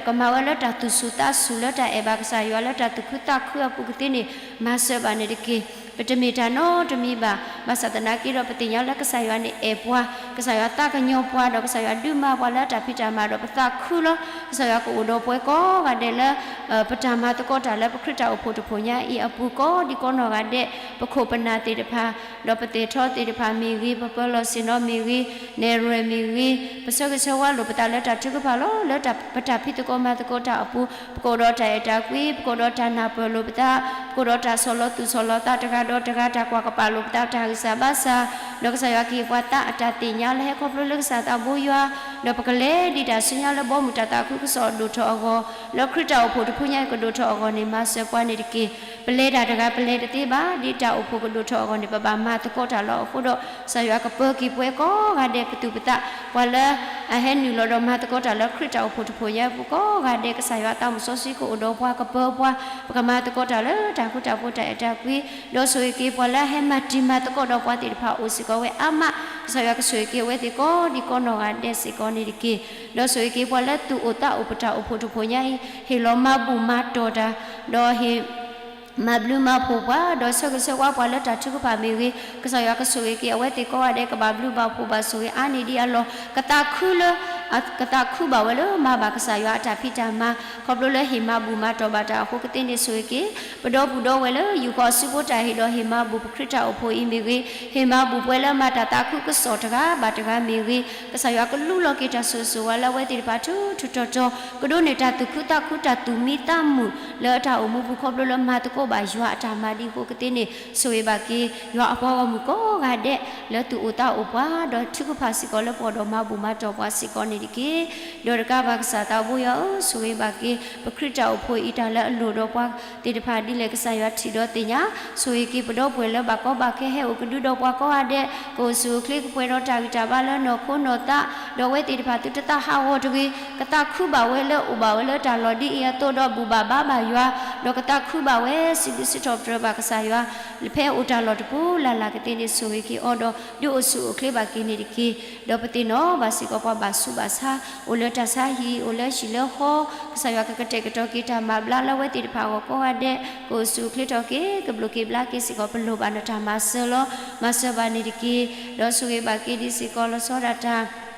ကမၤဝဲလၢတၢ်သူၣ်ဆူၣ်သးဆူၣ်လၢတၢ်အဲၣ်ဘၣ်ကစၢ်ယွၤလၢတၢ်သူၣ်ခုသးခုအပူၤကသ့န့ၣ် မၤစၢၤဘၣ်န့ၣ်တက့ၢ်. ပတမ့ၢ်တၢ်နီတမံၤဘၣ်, ဘၣ်ဆၣ်သနာ်က့ဒီး ပသ့ၣ်ညါလၢကစၢ်ယွၤန့ၣ်အဲၣ်ပှၤ, ကစၢ်ယွၤသးကညီၤပှၤ ဒီးကစၢ်ယွၤဒုးမၤပှၤလၢတၢ်ဖံးတၢ်မၤဒီး ပသးခုလီၤ. ကစၢ်ယွၤကအိၣ်ဒီးပှၤကိးဂၤဒဲးလၢ ပတၢ်မၤသကိးတၢ်လၢပခရံာ်တၢ်အိၣ်ဖှိၣ်တဖှိၣ်ညါအံၤအပူၤ ကိးဒံကိးနီၢ်ဂၤဒဲး, ပခိၣ်ပနၢ်သ့ၣ်တဖၣ်, ဒီးပသ့ၣ်ထီၣ်သ့ၣ်တဖၣ်မ့ၢ်ဂ့ၤ, ပပၢၤလီၢ်ဆ့ၣ်နီၤမ့ၢ်ဂ့ၤ, နဲၣ်ရွဲၣ်မ့ၢ်ဂ့ၤ, ပဆၢဂ့ၤဆၢဝါလိာ်ပသးလၢတၢ်ထုကဖၣ်လီၤ. လၢပတၢ်ဖံးသကိးမၤသကိးတၢ်အပူၤ ပကအိၣ်ဒီးတၢ်အဲၣ်တၢ်ကွံ, ပကအိၣ်ဒီးတၢ်နၢ်ပၢၢ်လိာ်ပသး, ပကအိၣ်ဒီးတၢ်ဆီၣ်လီၤသူၣ်ဆီၣ်လီၤသးတဂၤဒီးတဂၤ, တၢ်ကွၢ်ကပာ်လိာ်ပသးတၢ်ဂံၢ်စၢ်ဘါစၢ်, ဒီးကစၢ်ယွၤကဟ့ၣ်ပှၤသးအတၢ်သ့ၣ်ညါလၢဟဲခီဖျိလၢကစၢ်သးဘိယွၤ, ဒီးပကလဲၤဒ်တၢ်ဆူညါလၢဘီမုၢ်တၢ်သးခုကစီၣ်ဒိၣ်ထီၣ်အဂီၢ်, လၢခရံာ်တၢ်အိၣ်ဖှိၣ်တဖုညါအံၤကဒိၣ်ထီၣ်အဂီၢ်န့ၣ် မၤစၢၤပှၤန့ၣ်တက့ၢ်. ပလဲၤတၢ်တဂၤပလဲၤတသ့ဘၣ်, ဒ်တၢ်အိၣ်ဖှိၣ်ကဒိၣ်ထီၣ်အဂီၢ်န့ၣ် ပဘၣ်မၤသကိးတၢ်လီၤ. အဃိဒီး ကစၢ်ယွၤကပၢၤက့ၤပှၤကိးဂၤဒဲး ပသူၣ်ပသး, ပှၤလၢအဟဲနုာ်လီၤဒီးမၤသကိးတၢ်လၢခရံာ်တၢ်အိၣ်ဖှိၣ်တဖှိၣ်ညါအပူၤကိးဂၤဒဲး, ကစၢ်ယွၤအသးမုၢ်စီဆှံကအိၣ်ဒီးပှၤကပၢၤပှၤ, ပကမၤသကိးတၢ်လၢတၢ်ဃူတၢ်ဖိးတၢ်အဲၣ်တၢ်ကွံ, ဒီးဆိၣ်ဂ့ၤက့ၤပှၤလၢအဟဲမၤတံၤမၤသကိးဒီးပှၤသ့ၣ်တဖၣ်အိၣ်စ့ၢ်ကီးဝဲအါမး, ကစၢ်ယွၤကဆိၣ်ဂ့ၤက့ၤအဝဲသ့ၣ်ကိးဒံကိးနီၢ်ဂၤဒဲးစ့ၢ်ကီးန့ၣ်တက့ၢ်. ဒီးဆိၣ်ဂ့ၤက့ၤပှၤလၢသူၣ်အိၣ်သးအိၣ်ပတၢ်အိၣ်ဖှိၣ်တဖှိၣ်ညါအံၤ, ဟ့ၣ်လီၤမၤဘူၣ်မၤတီၢ်တၢ်, ဒီးဟ့ၣ် မၤဘျုးမၤဖှိၣ်ပှၤ, ဒီးဆၢဂ့ၤဆၢဝါပှၤလၢတၢ်ထုကဖၣ်မ့ၢ်ဂ့ၤ, ကစၢ်ယွၤကဆိၣ်ဂ့ၤက့ၤအဝဲသ့ၣ်ကိးဂၤဒဲး ကဘၣ်ဘျုးဘၣ်ဖှိၣ်ဘၣ်ဆိၣ်ဂ့ၤအါန့ၢ်ဒံးအလီၢ်, ကသးခုလၢ ကသးခုဘၣ်ဝဲလၢမၤဘၣ်ကစၢ်ယွၤအတၢ်ဖံးတၢ်မၤ ခီဖျိလၢဟ့ၣ်မၤဘူၣ်မၤတီၢ်ဘၣ်တၢ်အဃိကသ့န့ၣ်ဆိၣ်ဂ့ၤက့ၤ ပဒီပုၢ်ဒီဝဲၢ်လၢ ယူာ်ဃီအစုဖိတၢ်ဟ့ၣ်ဒီးဟ့ၣ်မၤဘူၣ်ပချံးတၢ်အိၣ်ဖှိၣ်အံၤမ့ၢ်ဂ့ၤ, ဟ့ၣ်မၤဘူၣ်ပှဲၤလၢမၤတၢ်သးခုကစီၣ်တဂၤဘၣ်တဂၤမ့ၢ်ဂ့ၤ, ကစၢ်ယွၤကလူလီၤက့ၤတၢ်ဆိၣ်ဂ့ၤဆိၣ်ဝါလၢအဝဲသ့ၣ်တဖၣ်ထူထူတီတီ, ကဒိးန့ၢ်တၢ်သူၣ်ခုသးခုတၢ်သူၣ်မံသးမုာ်လၢအတၢ်အိၣ်မူပူၤခီဖျိလၢမၤသကိးဘၣ်ယွၤအတၢ်မၤဒ်အဃိကသ့န့ၣ် ဆိၣ်ဂ့ၤဘၣ်က့ၤ ယွၤအပှၤဂီၢ်မုၢ်ကိးဂၤဒဲး လၢသူၣ်အိၣ်သးအိၣ်ပှၤ ဒီးထုကဖၣ်စ့ၢ်ကီးလၢပှၤဒီးမၤဘူၣ်မၤတီၢ်ပှၤစ့ၢ်ကီးန့ၣ်တက့ၢ်. ဒီးတကးဘၣ်ကစၢ်သးဘိယွၤဧၢ, ဆိၣ်ဂ့ၤဘၣ်က့ၤ ပချံးတၢ်အိၣ်ဖှိၣ်အံၤတၢ်လၢအလိၣ်ဒီးပှၤသ့ၣ်တဖၣ်ဒ်လဲၣ်ကစၢ်ယွၤထံၣ်ဒီးသ့ၣ်ညါ, ဆိၣ်ဂ့ၤက့ၤပဒီပုၢ်ဝဲၢ်လၢဘၣ်ကီဘၣ်ခဲဟဲအိၣ်ကဒုဒီးပှၤကိးဂၤဒဲး, ကအိၣ်ဆူၣ်အိၣ်ချ့ကပှဲၤဒီးတၢ်ဂံၢ်တၢ်ဘါလၢနီၢ်ခိနီၢ်သး, ဒီးအဝဲသ့ၣ်တဖၣ်သုတသးဟးဂီၤတဂ့ၤ, ကသးခုဘၣ်ဝဲလၢအိၣ်ဘၣ်ဝဲလၢတၢ်လီၢ်ဒ်အံၤအသိး ဒီးဘူၣ်ဘၣ်ဘါဘၣ်ယွၤ, ဒီးကသးခုဘၣ်ဝဲ စံးဘျုးစံးထီၣ်ပတြၢၤဘၣ်ကစၢ်ယွၤ ဖဲအိၣ်တၢ်လီၢ်တပူၤလၢ်လၢ်ကသ့န့ၣ်ဆိၣ်ဂ့ၤက့ၤအီၤဒီး ဒုးအိၣ်ဆူၣ်အိၣ်ချ့ဘၣ်က့ၤန့ၣ်တက့ၢ်. ဒီးပသ့ၣ်နီၣ်ဘၣ်စ့ၢ်ကီးပှၤဘၣ်ဆူးဘၣ်ဆါ, အိၣ်လၢတၢ်ဆါဟံၣ်, အိၣ်လၢဟံၣ်လၢဃီ, ကစၢ်ယွၤကကတဲာ်ကတီၤက့ၤတၢ်မၤဘျါလၢအဝဲသ့ၣ်တဖၣ်အဂီၢ်ကိးဂၤဒဲး, ကအိၣ်ဆူၣ်အိၣ်ချ့ထီၣ်က့ၤ, ကဘျုးက့ၤဘျါက့ၤစ့ၢ်ကီး ပလိၣ်ဘၣ်နတၢ်မၤစၢၤလီၤ. မၤစၢၤဘၣ်န့ၣ်တက့ၢ်. ဒီးဆိၣ်ဂ့ၤဘၣ်က့ၤဒ်စ့ၢ်ကီးလီၤဆီဒၣ်တၢ်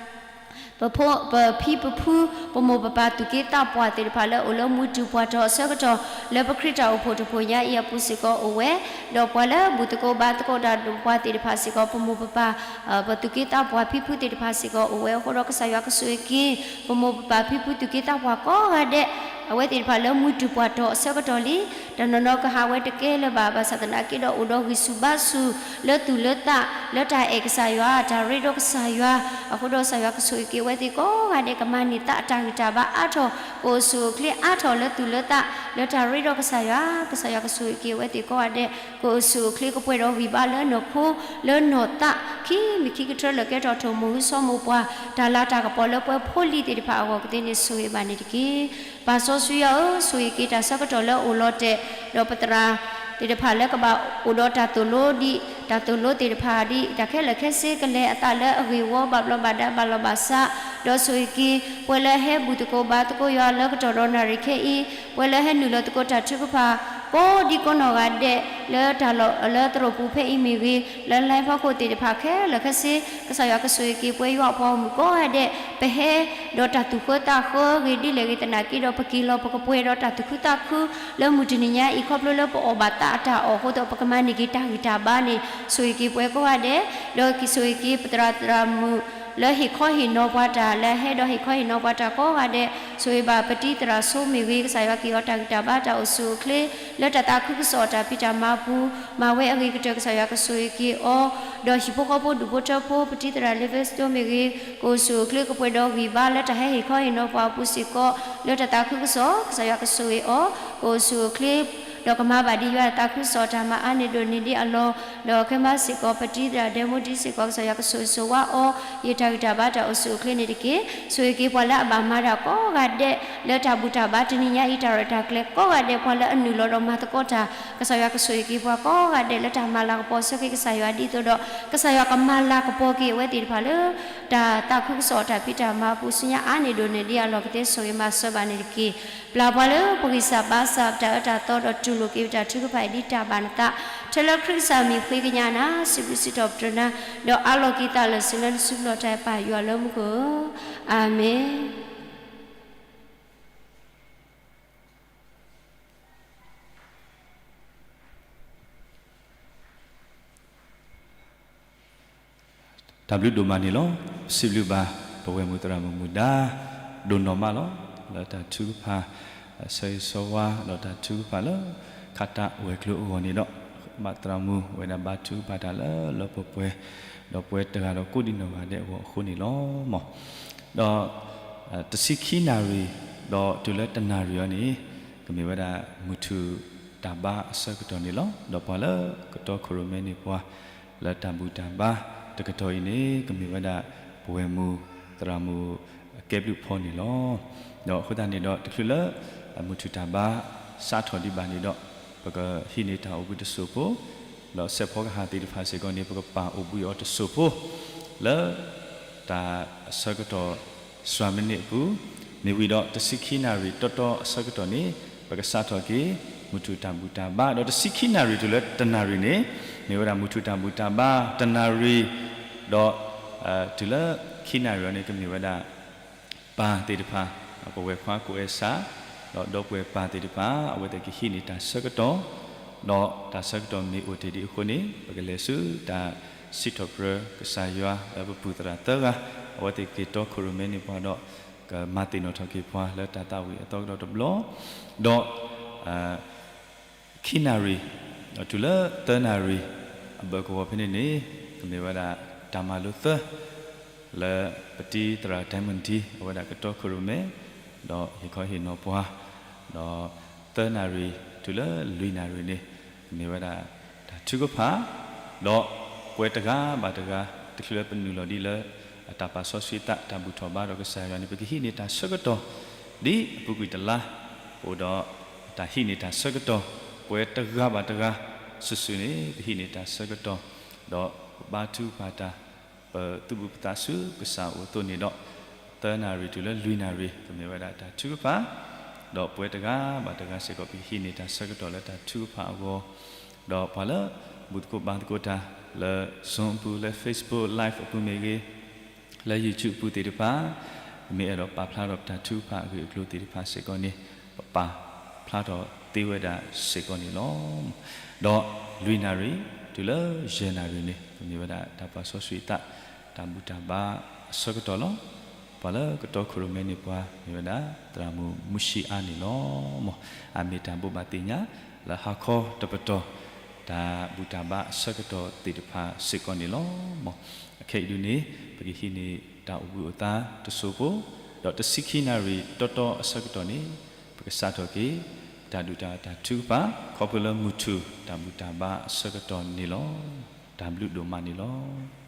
ပဖိ ပဖံပဖု ပမိၢ်ပပၢ်သူၣ်က့သးပှၢ်သ့ၣ်တဖၣ်လၢအိၣ်လၢမူတူၢ်ပှၢ်တီၢ် အဆၢကတီၢ်လၢပချံးတၢ်အိၣ်ဖှိၣ်တဖှိၣ်ညါအံၤအပူၤစ့ၢ်ကီးအိၣ်ဝဲ, ဒီးပှၤလၢဘူၣ်သကိးဘါသကိးတၢ်ဒီးပှၤသ့ၣ်တဖၣ်စ့ၢ်ကီး ပမိၢ်ပပၢ် ပသူၣ်က့သးပှၢ်ဖံဖုသ့ၣ်တဖၣ်စ့ၢ်ကီးအိၣ်ဝဲအဃိဒီး ကစၢ်ယွၤကဆိၣ်ဂ့ၤက့ၤ ပမိၢ်ပပၢ်ဖံဖုသူၣ်က့သးပှၢ်ကိးဂၤဒဲး, အဝဲသ့ၣ်တဖၣ်လၢမူတူၢ်ပှၢ်တီၢ်အဆၢကတီၢ်လံ, တနီၤနီၤကဟးဝဲတကဲလၢၤဘၣ် ဘၣ်ဆၣ်သနာ်က့ဒီး အိၣ်ဒီးဂံၢ်ဆူၣ်ဘါဆူၣ်လၢသူၣ်လၢသး လၢတၢ်အဲၣ်ကစၢ်ယွၤ တၢ်ရ့ဒီးကစၢ်ယွၤ, အဃိဒီးကစၢ်ယွၤကဆိၣ်ဂ့ၤက့ၤအဝဲသ့ၣ်ကိးဂၤဒဲး ကမၤန့ၢ်သးအတၢ်ဂံၢ်တၢ်ဘါအါထီၣ် ကအိၣ်ဆူၣ်အိၣ်ချ့အါထီၣ်လၢသူၣ်လၢသး လၢတၢ်ရ့ဒီးကစၢ်ယွၤ, ကစၢ်ယွၤကဆိၣ်ဂ့ၤက့ၤအဝဲသ့ၣ်ကိးဂၤဒဲး ကအိၣ်ဆူၣ်အိၣ်ချ့ကပှဲၤဒီးဂံၢ်ဘါလၢနီၢ်ခိ လၢနီၢ်သး ခံမံၤခံကထၢလၢာ်ကဲထီၣ်ထိၣ်မိၢ်ဟုစီၤမိၢ်ပှၢ် တၢ်လၤတၢ်ကပီၤလၢပှၤဖိလံၤသ့ၣ်တဖၣ်အဂီၢ်ကသ့န့ၣ်ဆိၣ်ဂ့ၤဘၣ်န့ၣ်တက့ၢ်. ပၢ်စီဆှံယွၤဧၢ, ဆိၣ်ဂ့ၤက့ၤတၢ်ဆၢကတီၢ်လၢအိၣ်လီၤတဲာ် ဒီးပသရၣ်သ့ၣ်တဖၣ်လၢကဘၣ်အိၣ်ဒီးတၢ်သိၣ်လိဒ် တၢ်သိၣ်လိသ့ၣ်တဖၣ်ဒ် တၢ်ခဲလၢာ်ခဲဆ့ကလဲၤအသးလၢအဂ့ၢ်ဝီ ဘၣ်ဘျီးဘၣ်ဒါဘၣ်လီၤဘၣ်စး, ဒီးဆိၣ်ဂ့ၤက့ၤ ပှၤလၢဟဲဘူၣ်သကိးဘါသကိးယွၤလၢကတီၢ်ဒီးနၣ်ရံၣ်ခဲအံၤ, ပှၤလၢဟဲနုာ်လီၤသကိးတၢ်ထုကဖၣ် ကိးဒံကိးနီၢ်ဂၤဒဲး လၢတၢ်လီၢ်လၢသရိာ်ပူၤဖဲအံၤမ့ၢ်ဂ့ၤ, လၢလါဖီခိၣ်သ့ၣ်တဖၣ်ခဲလၢာ်ခဲဆ့, ကစၢ်ယွၤကဆိၣ်ဂ့ၤက့ၤပှၤယွၤအပှၤဂီၢ်မုၢ်ကိးဂၤဒဲး, ပဟဲဒီးတၢ်သူၣ်ဃၢသးဃၢဂ့ၤဒ်လဲၣ်ဂ့ၤသနာ်က့ဒီး ပက့ၤလီၤပကပှဲၤဒီးတၢ်သူၣ်ခုသးခု လၢမုၢ်တနံၤညါအံၤ ခီဖျိလၢပအီၣ်ဘၣ်သးအတၢ်အီၣ်အဃိသတး ပကမၤန့ၢ်က့ၤတၢ်ဂံၢ်တၢ်ဘါန့ၣ် ဆိၣ်ဂ့ၤက့ၤပှၤကိးဂၤဒဲး, ဒီးက့ၤဆိၣ်ဂ့ၤက့ၤပသရၣ်သရၣ်မုၣ် လၢဟ့ၣ်ခီဟ့ၣ်နီၤပှၤတၢ် လၢဟဲဒီးဟ့ၣ်ခီဟ့ၣ်နီၤပှၤတၢ်ကိးဂၤဒဲး, ဆိၣ်ဂ့ၤဘၣ်ပတံၤသရၣ်ဆိမ့ၢ်ဂ့ၤ, ကစၢ်ယွၤက့ၤအီၤတၢ်ဂံၢ်တၢ်ဘါတၢ်အိၣ်ဆူၣ်အိၣ်ချ့ လၢတၢ်သးခုကစီၣ်အတၢ်ဖံးတၢ်မၤပူၤ, မၤဝဲအဂ့ၤကတၢၢ် ကစၢ်ယွၤကဆိၣ်ဂ့ၤက့ၤအီၤ, ဒီးဟံၣ်ဖိဃီဖိဒူၣ်ဖိထၢဖိ ပတံၤသရၣ်လ့ဖဲစတိမ့ၢ်ဂ့ၤ, ကအိၣ်ဆူၣ်အိၣ်ချ့ကပှဲၤဒီးဂံၢ်ဘါလၢတၢ်ဟဲဟ့ၣ်ခီဟ့ၣ်နီၤပှၤအပူၤစ့ၢ်ကီး လၢတၢ်သးခုကစီၣ် ကစၢ်ယွၤကဆိၣ်ဂ့ၤအီၤ, ကအိၣ်ဆူၣ်အိၣ်ချ့ ဒီးကမၤဘၣ်ဒံးယွၤတၢ်သးခုကစီၣ်တၢ်မၤအါန့ၢ်ဒိၣ်န့ၢ်ဒံးအလီၢ်, ဒီးခဲမးစ့ၢ်ကီး ပတံၤသရၣ်ဒဲမူဒံစ့ၢ်ကီး ကစၢ်ယွၤကဆိၣ်ဂ့ၤဆိၣ်ဝါအီၤ, ယတၢ်ဂံၢ်တၢ်ဘါတၢ်အိၣ်ဆူၣ်အိၣ်ချ့န့ၣ်တက့ၢ်. ဆိၣ်ဂ့ၤက့ၤပှၤလၢအဘၣ်မၤတၢ်ကိးဂၤဒဲး လၢတၢ်ဘူၣ်တၢ်ဘါတနံၤညါအံၤ တၢ်ရဲၣ်တၢ်ကျဲၤကိးဂၤဒဲး ပှၤလၢအနုာ်လီၤဒီးမၤသကိးတၢ်, ကစၢ်ယွၤကဆိၣ်ဂ့ၤက့ၤပှၤကိးဂၤဒဲး လၢတၢ်မၤလၤကပီၤဆၢက့ၤကစၢ်ယွၤဒ်သိးဒီး ကစၢ်ယွၤကမၤလၤကပီၤက့ၤအဝဲသ့ၣ်တဖၣ်လၢ တၢ်သးခုကစီၣ်တၢ်ဖံးတၢ်မၤအပူၤဆူညါအါန့ၢ်ဒိၣ်န့ၢ်ဒံးအလီၢ်ကသ့ဆိၣ်ဂ့ၤမၤစၢၤဘၣ်န့ၣ်တက့ၢ်. ပျၢ်ပှၤလၢပဂံၢ်စၢ်ဘါစၢ် ပတၢ်အၢတၢ်သီဒီးတူၢ်လိာ်က့ၤပတၢ်ထုကဖၣ်အံၤဒ်တၢ်ဘၣ်နသး, ထဲလၢခရံာ်ကစၢ်မံၤဃ့ကညးနၤ စံးဘျုးစံးထီၣ်ပတြၢၤနၤ, ဒီးအးလီၤက့ၤသးလၢာ်ဆူလၢနစုပူၤလီၤတၢ်ပၢ်ယွၤလၢမူခိၣ်ဧၢ, အၤမ့ၣ်. တၢ်ဘျုးဒိၣ်မးန့ၣ်လီၤ. စံးဘျုးဘၣ် ပဝဲၢ်မုၢ်သရၣ်မုၣ်မူဒါ ဒိၣ်နီၢ်မးလီၤ. လၢတၢ်ထုကဖၣ် ဆၢဂ့ၤဆၢဝါ ဒီးတၢ်ထုကဖၣ်လၢ ခးတၢ်ဝဲၤကျိၤအဂီၢ်န့ၣ်ဒီး ဘၣ်သရၣ်မုၣ်ဝဲဒၣ်ဘါထုကဖၣ်တၢ်လၢလၢပှဲၤပှဲၤ ဒီးပဝဲတဂၤဒီးကိးဒံးနီၢ်ဂၤဒဲးအဂီၢ်အဃိန့ၣ်လီၤ. ဒီး တဆံခံနၣ်ရံၣ် ဒီးတုၤလၢတနၣ်ရံၣ်အံၤန့ၣ် ကမ့ၢ်ဝဲဒၣ် မုၢ်ထူၣ်တၢ်ဘါအဆၢကတီၢ်န့ၣ်လီၤ. ဒီးပှၤလၢကတီခိၣ်ရိၣ်မဲန့ၢ်ပှၤ လၢတၢ်ဘူၣ်တၢ်ဘါတကတီၢ်အံၤန့ၣ် ကမ့ၢ်ဝဲဒၣ် ပဝဲၢ်မုၢ်သရၣ်မုၣ် ကဲဘျုးဖီန့ၣ်လီၤ. ဒီးအဃိသတးန့ၣ်ဒီး တချုးလၢ မုၢ်ထူၣ်တၢ်ဘါစးထီၣ်ဒံးဘၣ်န့ၣ်ဒီး ပကဟံးန့ၢ်တၢ်အိၣ်ဘှံးတစိၢ်ဖိ ဒီးစဲးဖီကဟၣ်သ့ၣ်တဖၣ်စ့ၢ်ကီးန့ၣ် ပကပာ်အိၣ်ဘှံးအီၤတစိၢ်ဖိ လၢ တၢ်အဆၢကတီၢ် စွၣ်မံးနံးအပူၤ မ့ၢ်ဝံၤဒီးတဆံခံနၣ်ရံၣ်တီတီအဆၢကတီၢ်န့ၣ် ပကစးထီၣ်က့ၤ မုၢ်ထူၣ်တၢ်ဘူၣ်တၢ်ဘါ ဒီးတဆံခံနၣ်ရံၣ်တုၤလၢတနၣ်ရံၣ်န့ၣ် မ့ၢ်ဝဲဒၣ်မုၢ်ထူၣ်တၢ်ဘူၣ်တၢ်ဘါ တနၣ်ရံၣ် ဒီး တုၤလၢခံနၣ်ရံၣ်အံၤန့ၣ် ကမ့ၢ်ဝဲဒၣ် ပၢ်သ့ၣ်တဖၣ်, ပဝဲၢ်ခွါကိးဂၤဒဲး, ဒီးဒီပုၢ်ဝဲၢ်ပၢ်သ့ၣ်တဖၣ် အဝဲသ့ၣ်ကဟံးန့ၢ်တၢ်ဆၢကတီၢ်, ဒီးတၢ်ဆၢကတီၢ်မ့ၢ်အိၣ်တ့ၢ်ဒံးအဃိန့ၣ် ပကလဲၤဆူတၢ်စံးထီၣ်ပတြၢၤကစၢ်ယွၤလၢပပုၢ်သရၣ်သၢဂၤ, အဝဲသ့ၣ်က့ၤတီခိၣ်ရိၣ်မဲန့ၢ်ပှၤဒီး ကမၤသ့ၣ်နီၣ်ထီၣ်က့ၤပှၤလၢတၢ်သးဝံၣ်အသီကဒီးတဘျီ, ဒီး ခံနၣ်ရံၣ် ဒီးတုၤလၢသၢနၣ်ရံၣ် အဘၢၣ်ကဝီၤဖဲန့ၣ်န့ၣ် ကမ့ၢ်ဝဲဒၣ်တၢ်မၤလိသၢ လၢပတံၤသရၣ် Diamond အဝဲဒၣ်ကတီခိၣ်ရိၣ်မဲ ဒီးဟ့ၣ်ခီဟ့ၣ်နီၤပှၤ, ဒီးသၢနၣ်ရံၣ်တုၤလၢလွံၢ်နၣ်ရံၣ်န့ၣ် ကမ့ၢ်ဝဲဒၣ်တၢ်ထုကဖၣ်, ဒီးပှၤတဂၤဘၣ်တဂၤ တချုးလၢပနုာ်လီၤဒ်လၢ အတၢ်ပာ်စီဆှံသး တၢ်ဘူၣ်ထီၣ်ဘါဒီးကစၢ်ယွၤန့ၣ် ပကဟံးန့ၢ်တၢ်ဆၢကတီၢ် ဒ်အပူၤကွံာ်တလါ, အိၣ်ဒီးတၢ်ဟံးန့ၢ်တၢ်ဆၢကတီၢ်, ပှၤတဂၤဘၣ်တဂၤ စုာ်စုာ်န့ၣ် ပဟံးန့ၢ်တၢ်ဆၢကတီၢ်, ဒီးပဘါထုကဖၣ်တၢ် ပသူၣ်ပူၤသးဆူကစၢ်အအိၣ်အသိးန့ၣ်ဒီး သၢနၣ်ရံၣ်တုၤလၢလွံၢ်နၣ်ရံၣ် ကမ့ၢ်ဝဲဒၣ်တၢ်ထုကဖၣ်, ဒီးပှၤတဂၤဘၣ်တဂၤစ့ၢ်ကီး ပကဟံးန့ၢ်တၢ်ဆၢကတီၢ်လၢတၢ်ထုကဖၣ်အဂီၢ်, ဒီးပှၤလၢဘူၣ်သကိးဘါသကိးတၢ်လၢ Zoom အပူၤ လၢ Facebook Live အပူၤမ့ၢ်ဂ့ၤ, လၢ YouTube အပူၤသ့ၣ်တဖၣ်, ပမ့ၢ်အဲၣ်ဒိးပာ်ဖျါထီၣ်ပတၢ်ထုကဖၣ်အဂ့ၢ်အကျိၤသ့ၣ်တဖၣ်စ့ၢ်ကီးန့ၣ် ပပာ်ဖျါထီၣ်သ့ဝဲဒၣ်စ့ၢ်ကီးန့ၣ်လီၤ. ဒီးလွံၢ်နၣ်ရံၣ်တုၤလၢယဲၢ်နၣ်ရံၣ်န့ၣ် ကမ့ၢ်ဝဲဒၣ်တၢ်ပာ်စီဆှံသး တၢ်ဘူၣ်တၢ်ဘါအဆၢကတီၢ်လီၤ. ပှၤလၢကတီခိၣ်ရိၣ်မဲန့ၢ်ပှၤ မ့ၢ်ဝဲဒၣ် သရၣ်မုၣ်မူၡံအါန့ၣ်လီၤ. မ်အမ့ၢ်တၢ်ဘိးဘၣ်သ့ၣ်ညါ လၢဟါခီတပတီၢ် တၢ်ဘူၣ်တၢ်ဘါအဆၢကတီၢ်သ့ၣ်တဖၣ်စ့ၢ်ကီးန့ၣ်လီၤ. မ်အခဲအံၤဒုန့ၣ် ပကဟံးန့ၢ်တၢ်အိၣ်ဘှံးအိၣ်သါတစိၢ်ဖိ, ဒီးတဆံခံနၣ်ရံၣ်တီတီအဆၢကတီၢ်န့ၣ် ပကစးထီၣ်က့ၤ တၢ်ဒုးတၢ်တၢ်ထုကဖၣ် ခီဖျိလၢမုၢ်ထူၣ်တၢ်ဘူၣ်တၢ်ဘါအဆၢကတီၢ်န့ၣ်လီၤ. တၢ်ဘျုးဒိၣ်မးန့ၣ်လီၤ.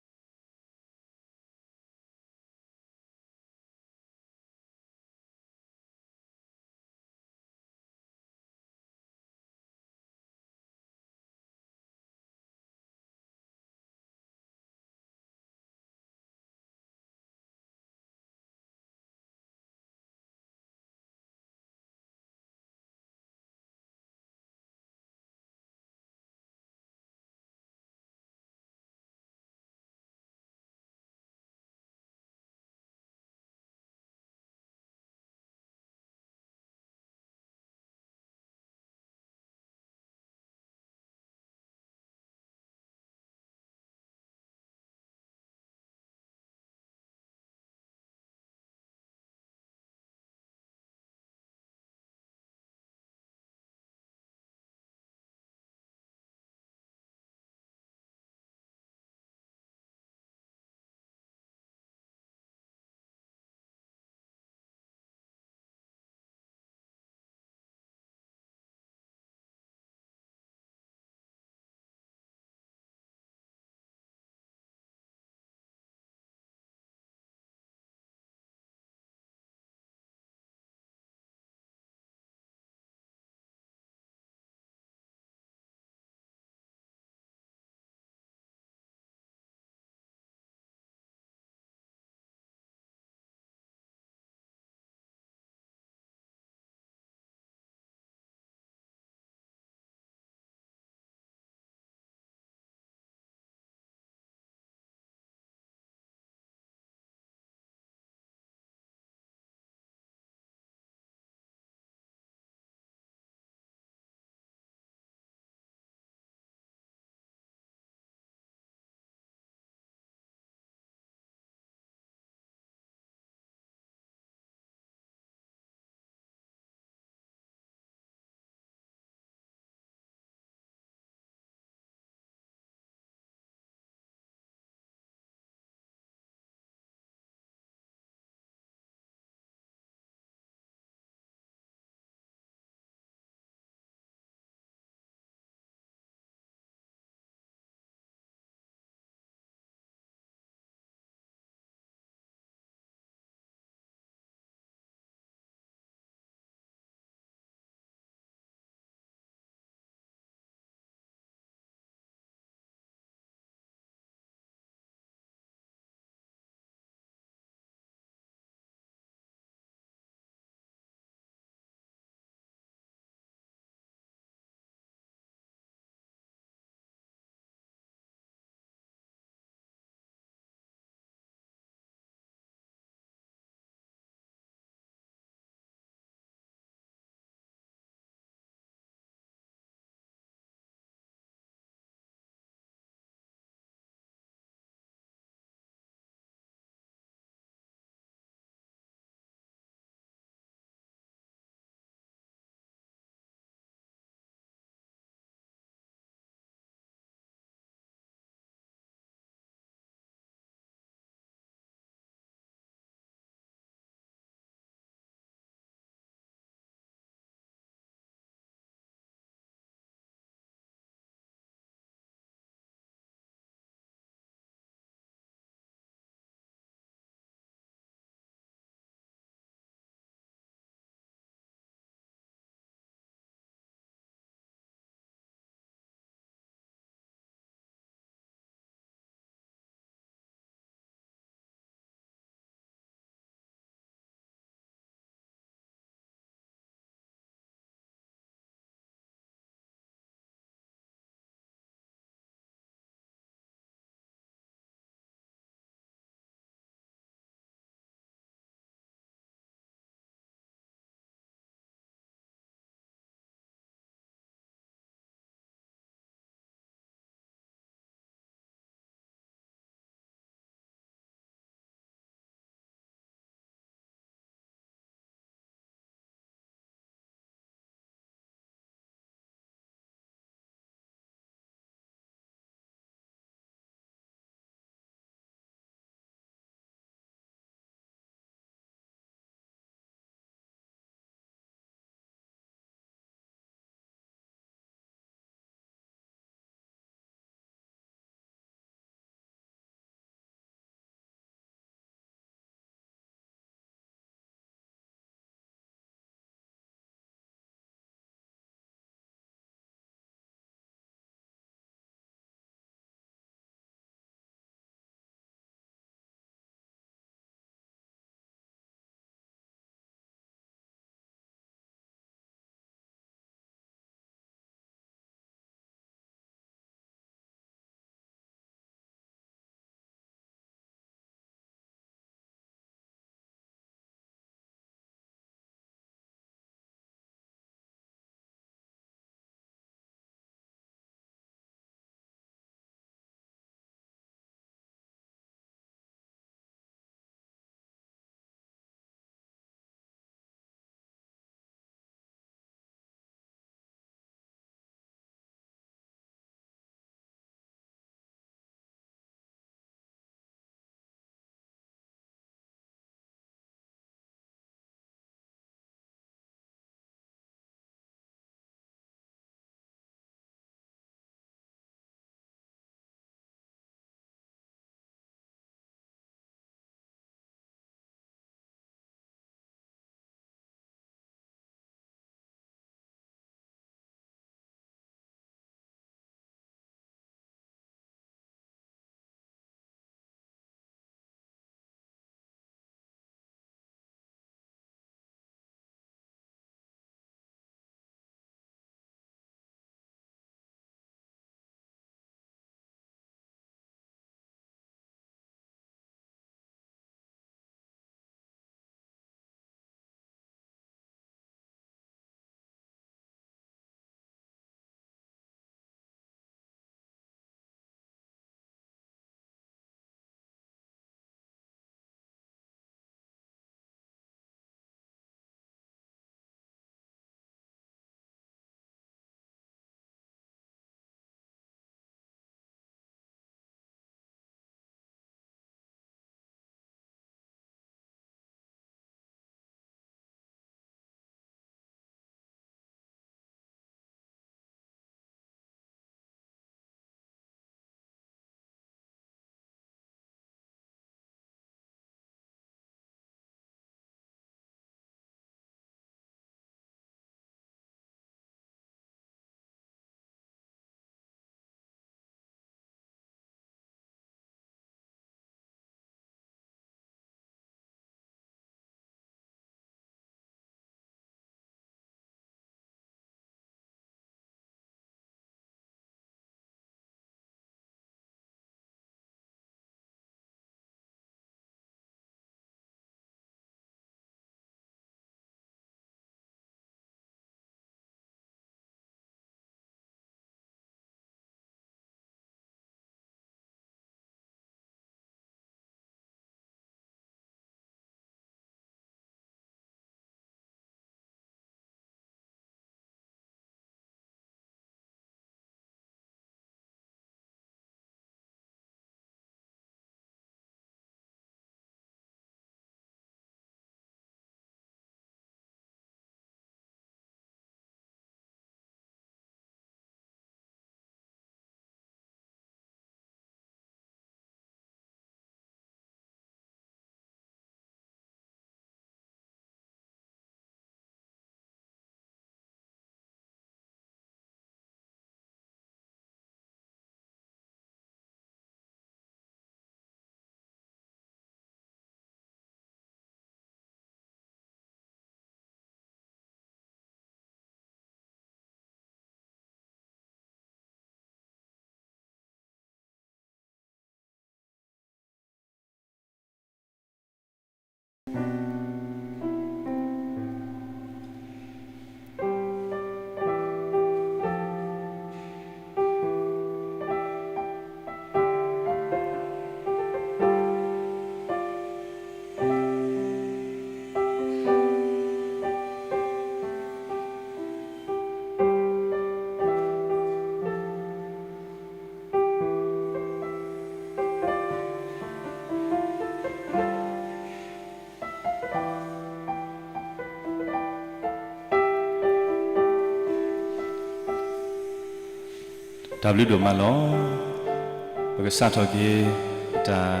တၢ်ဘျုးဒိၣ်မးလီၤ. ပကစးထီၣ်က့ၤ တၢ်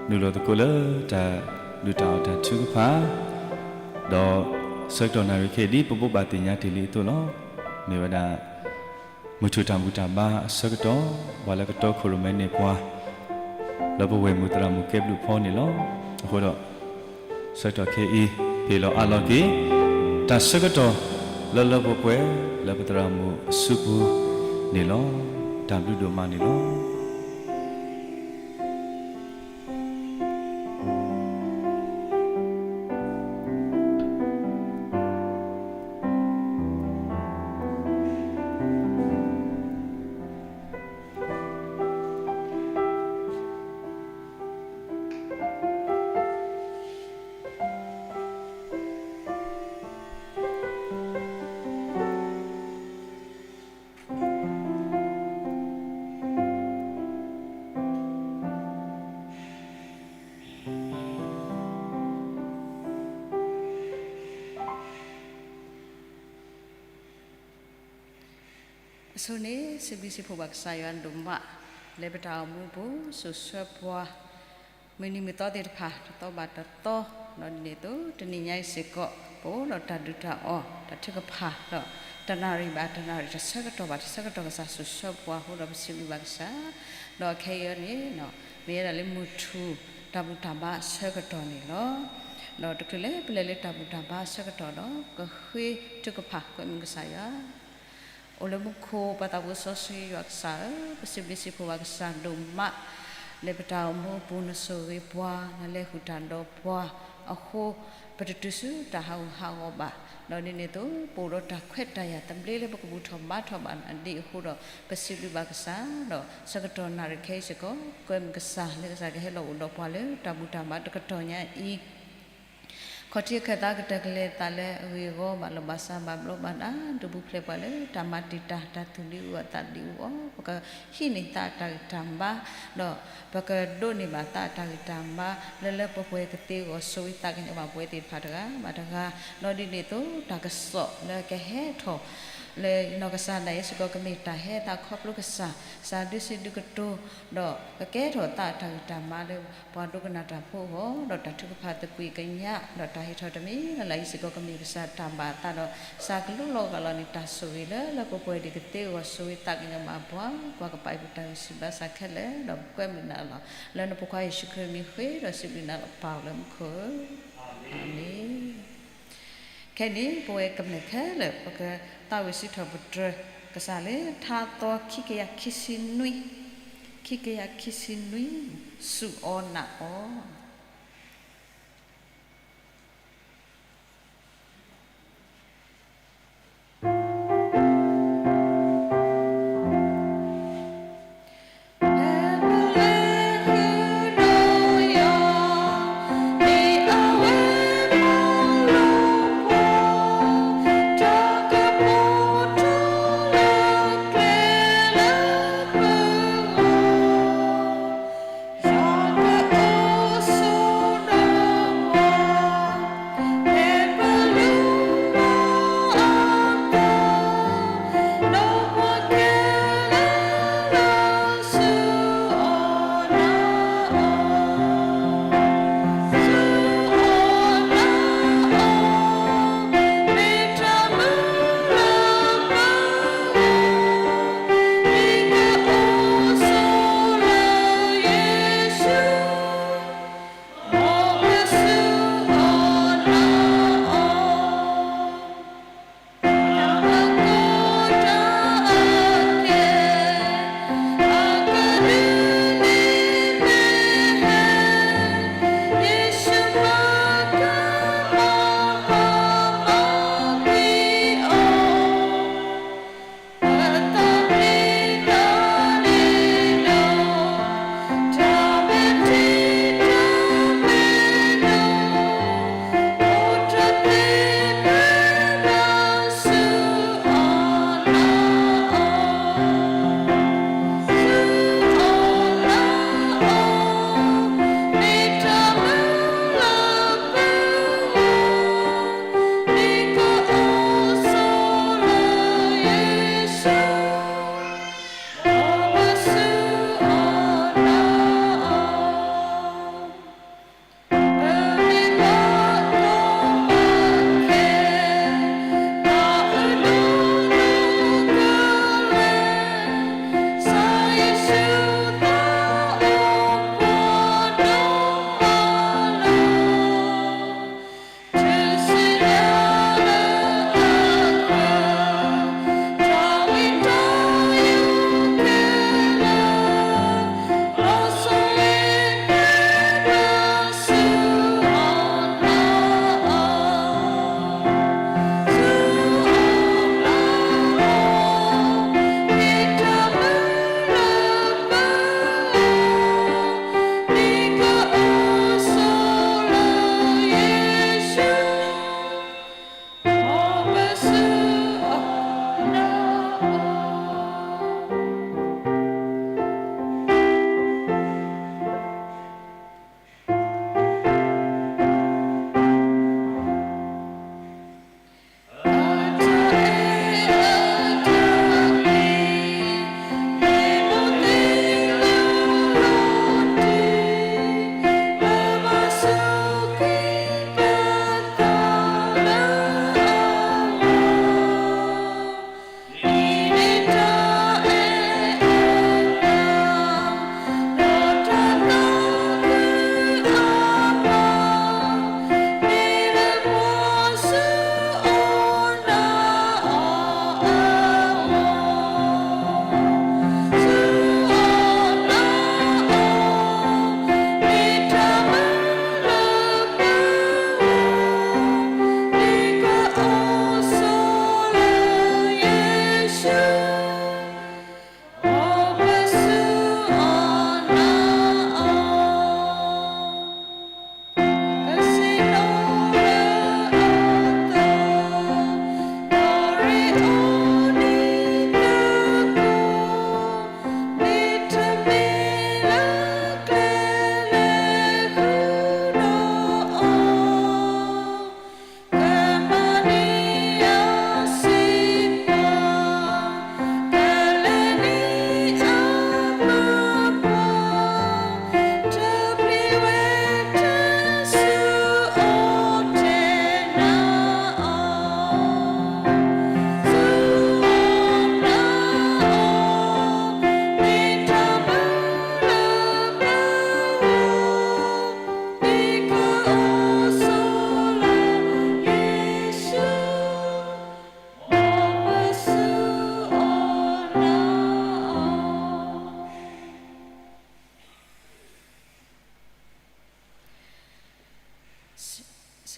နုာ်လီၤသကိးလၢတၢ်ဒုးတၢ်အီၣ်တၢ်ထုကဖၣ်, ဒီးဆၢကတီၢ်နၣ်ရံၣ်ခဲအံၤ ဒ်ပဘိးဘၣ်သ့ၣ်ညါတ့ၢ်လံအသိးလီၤ. မ့ၢ်ဝဲဒၣ် မုၢ်ထူၣ်တၢ်ဘူၣ်တၢ်ဘါအဆၢကတီၢ်, ပှၤလၢကတီခိၣ်ရိၣ်မဲန့ၢ်ပှၤ လၢပဝဲၢ်မုၢ်သရၣ်မုၣ်ကဲဘျုးဖီန့ၣ်လီၤ. အဃိဒီး ဆၢကတီၢ်ခဲအံၤ ဟ့ၣ်လီၤအးလီၤက့ၤ တၢ်ဆၢကတီၢ်လၢလၢပှဲၤပှဲၤ လၢပသရၣ်မုၣ်အစုပူၤန့ၣ်လီၤ. တၢ်ဘျုးဒိၣ်မးန့ၣ်လီၤ. အဆိန့ၣ် စံးဘျုးစံးဖှိၣ်ဘၣ်ကစၢ်ယွၤဒိၣ်မး လၢပတၢ်အိၣ်မူပူၤ စိာ်ဆှၢပှၤ မုၢ်နံၤမုၢ်သီသ့ၣ်တဖၣ် တသီဘၣ်တသီ, ဒီးဒ်န့ၣ်အသိး တနံၤညါအံၤစ့ၢ်ကီး ပအိၣ်ဒီးတၢ်ဒုးတၢ်အီၣ် တၢ်ထုကဖၣ်ဒီး တနၣ်ရံၣ်ဘၣ်တနၣ်ရံၣ် တၢ်ဆၢကတီၢ်ဘၣ်တၢ်ဆၢကတီၢ် ကစၢ်စိာ်ဆှၢပှၤအဃိဒီး ပစံးဘျုးဘၣ်ကစၢ်, ဒီးခဲအံၤန့ၣ် မ့ၢ်ဝဲဒၣ်လၢမုၢ်ထူၣ်တၢ်ဘူၣ်တၢ်ဘါအဆၢကတီၢ်န့ၣ်လီၤ. ဒီးတချုးလၢပလဲၤလၢတၢ်ဘူၣ်တၢ်ဘါအဆၢကတီၢ်ဒီး ကဃ့ထုကဖၣ်ကွဲမုာ်ကစၢ်ယွၤ အိၣ်လၢမူခိၣ်ပှၤသးဘိစီဆှံယွၤကစၢ်ဧၢ, ပစံးဘျုးစံးဖှိၣ်ဘၣ်ကစၢ်ဒိၣ်မး လၢပတၢ်အိၣ်မူပူၤ နဆိၣ်ဂ့ၤပှၤ နလဲၤဃုာ်တၢ်ဒီးပှၤအဃိ ပတတုၤဆူတၢ်ဟးဂူာ်ဟးဂီၤဘၣ်, ဒီးဒ်န့ၣ်အသိး ပအိၣ်ဒီးတၢ်ခွဲးတၢ်ယာ်သဘျ့လၢပကဘူၣ်ထီၣ်ဘါထီၣ်ဘၣ်နၤဒ်အဃိဒီး ပစံးဘျုးဘၣ်ကစၢ်, ဒီးဆၢကတီၢ်နၣ်ရံၣ်ခဲအံၤစ့ၢ်ကီး ကွဲမုာ်ကစၢ်လၢကစၢ်ကဟဲလီၤအိၣ်ဒီးပှၤလၢတၢ်ဘူၣ်တၢ်ဘါတကတီၢ်ညါအံၤ ခီၣ်ထံးခၢၣ်သးကတၢၢ်ကလဲၤအသးလၢအဂ့ၢ်အဂီၢ် ဘၣ်လီၢ်ဘၣ်စးဘၣ်ဘျီးဘၣ်ဒါ ဒုးပူၤဖျဲးပှၤလၢတၢ်မၤတံာ်တာ်တၢ်သူၣ်ဒံးအူအသးဒံးအူအီၤ, ပကဟံးန့ၢ်သးအတၢ်ဂံၢ်တၢ်ဘါ, ဒီးပကဒိးန့ၢ်ဘၣ်သးအတၢ်ဂံၢ်တၢ်ဘါ လၢလၢပှဲၤပှဲၤကသ့အဂီၢ် ဆိၣ်ဂ့ၤသးကညီၤဘၣ်ပဝဲသ့ၣ်တဖၣ်တဂၤဘၣ်တဂၤ, ဒီးဒ်န့ၣ်အသိး တၢ်ကစီၣ်လၢကဟဲထီၣ် လၢနီၢ်ကစၢ်ဒၣ်ယဲစ့ၢ်ကီး ကမ့ၢ်တၢ်ဟဲသးခီဖျိကစၢ် ကစၢ်ဒုးစံးဒုးကတိၤ ဒီးကကဲထီၣ်သးအတၢ်ဂံၢ်တၢ်ဘါလၢ ပှၤဒိကနၣ်တၢ်ဖိအဂီၢ်, ဒီးတၢ်ထုကဖၣ်သကွံာ်ကညး ဒီးတၢ်ဟ့ၣ်ထီၣ်တမံၤလၢ်လၢ်အံၤစ့ၢ်ကီး ကမ့ၢ်ကစၢ်တၢ်ဘၣ်အသးဒီး ကစၢ်ကလူလီၤဂာ်လီၤန့ၣ် တၢ်ဆိၣ်ဂ့ၤလၢလၢပှဲၤပှဲၤဒ်ကသ့အဂီၢ် ဆိၣ်ဂ့ၤသးကညီၤဘၣ်ပှၤ, ပှၤကပာ်ပတၢ်ဂံၢ်ဆူၣ်ဘါစၢ်ခဲလၢာ် ဒီးပကွဲမုာ်နၤလီၤ. လၢနဖိခွါယ့ၣ်ၡူးခရံာ်မံၤဃ့ဒီးစံးဘျုးနၤလီၤ ပၢ်လၢမူခိၣ်ဧၢ, အၤမ့ၣ်. ခဲအံၤန့ၣ် ပဝဲကမျၢၢ်ခဲလၢာ် ပကသးဝံၣ်စံးထီၣ်ပတြၢၤကစၢ်လၢထါသီခံကယၤခံဆံနွံ, ခံကယၤခံဆံနွံ, စူၢ်အီၤနာ်အီၤ.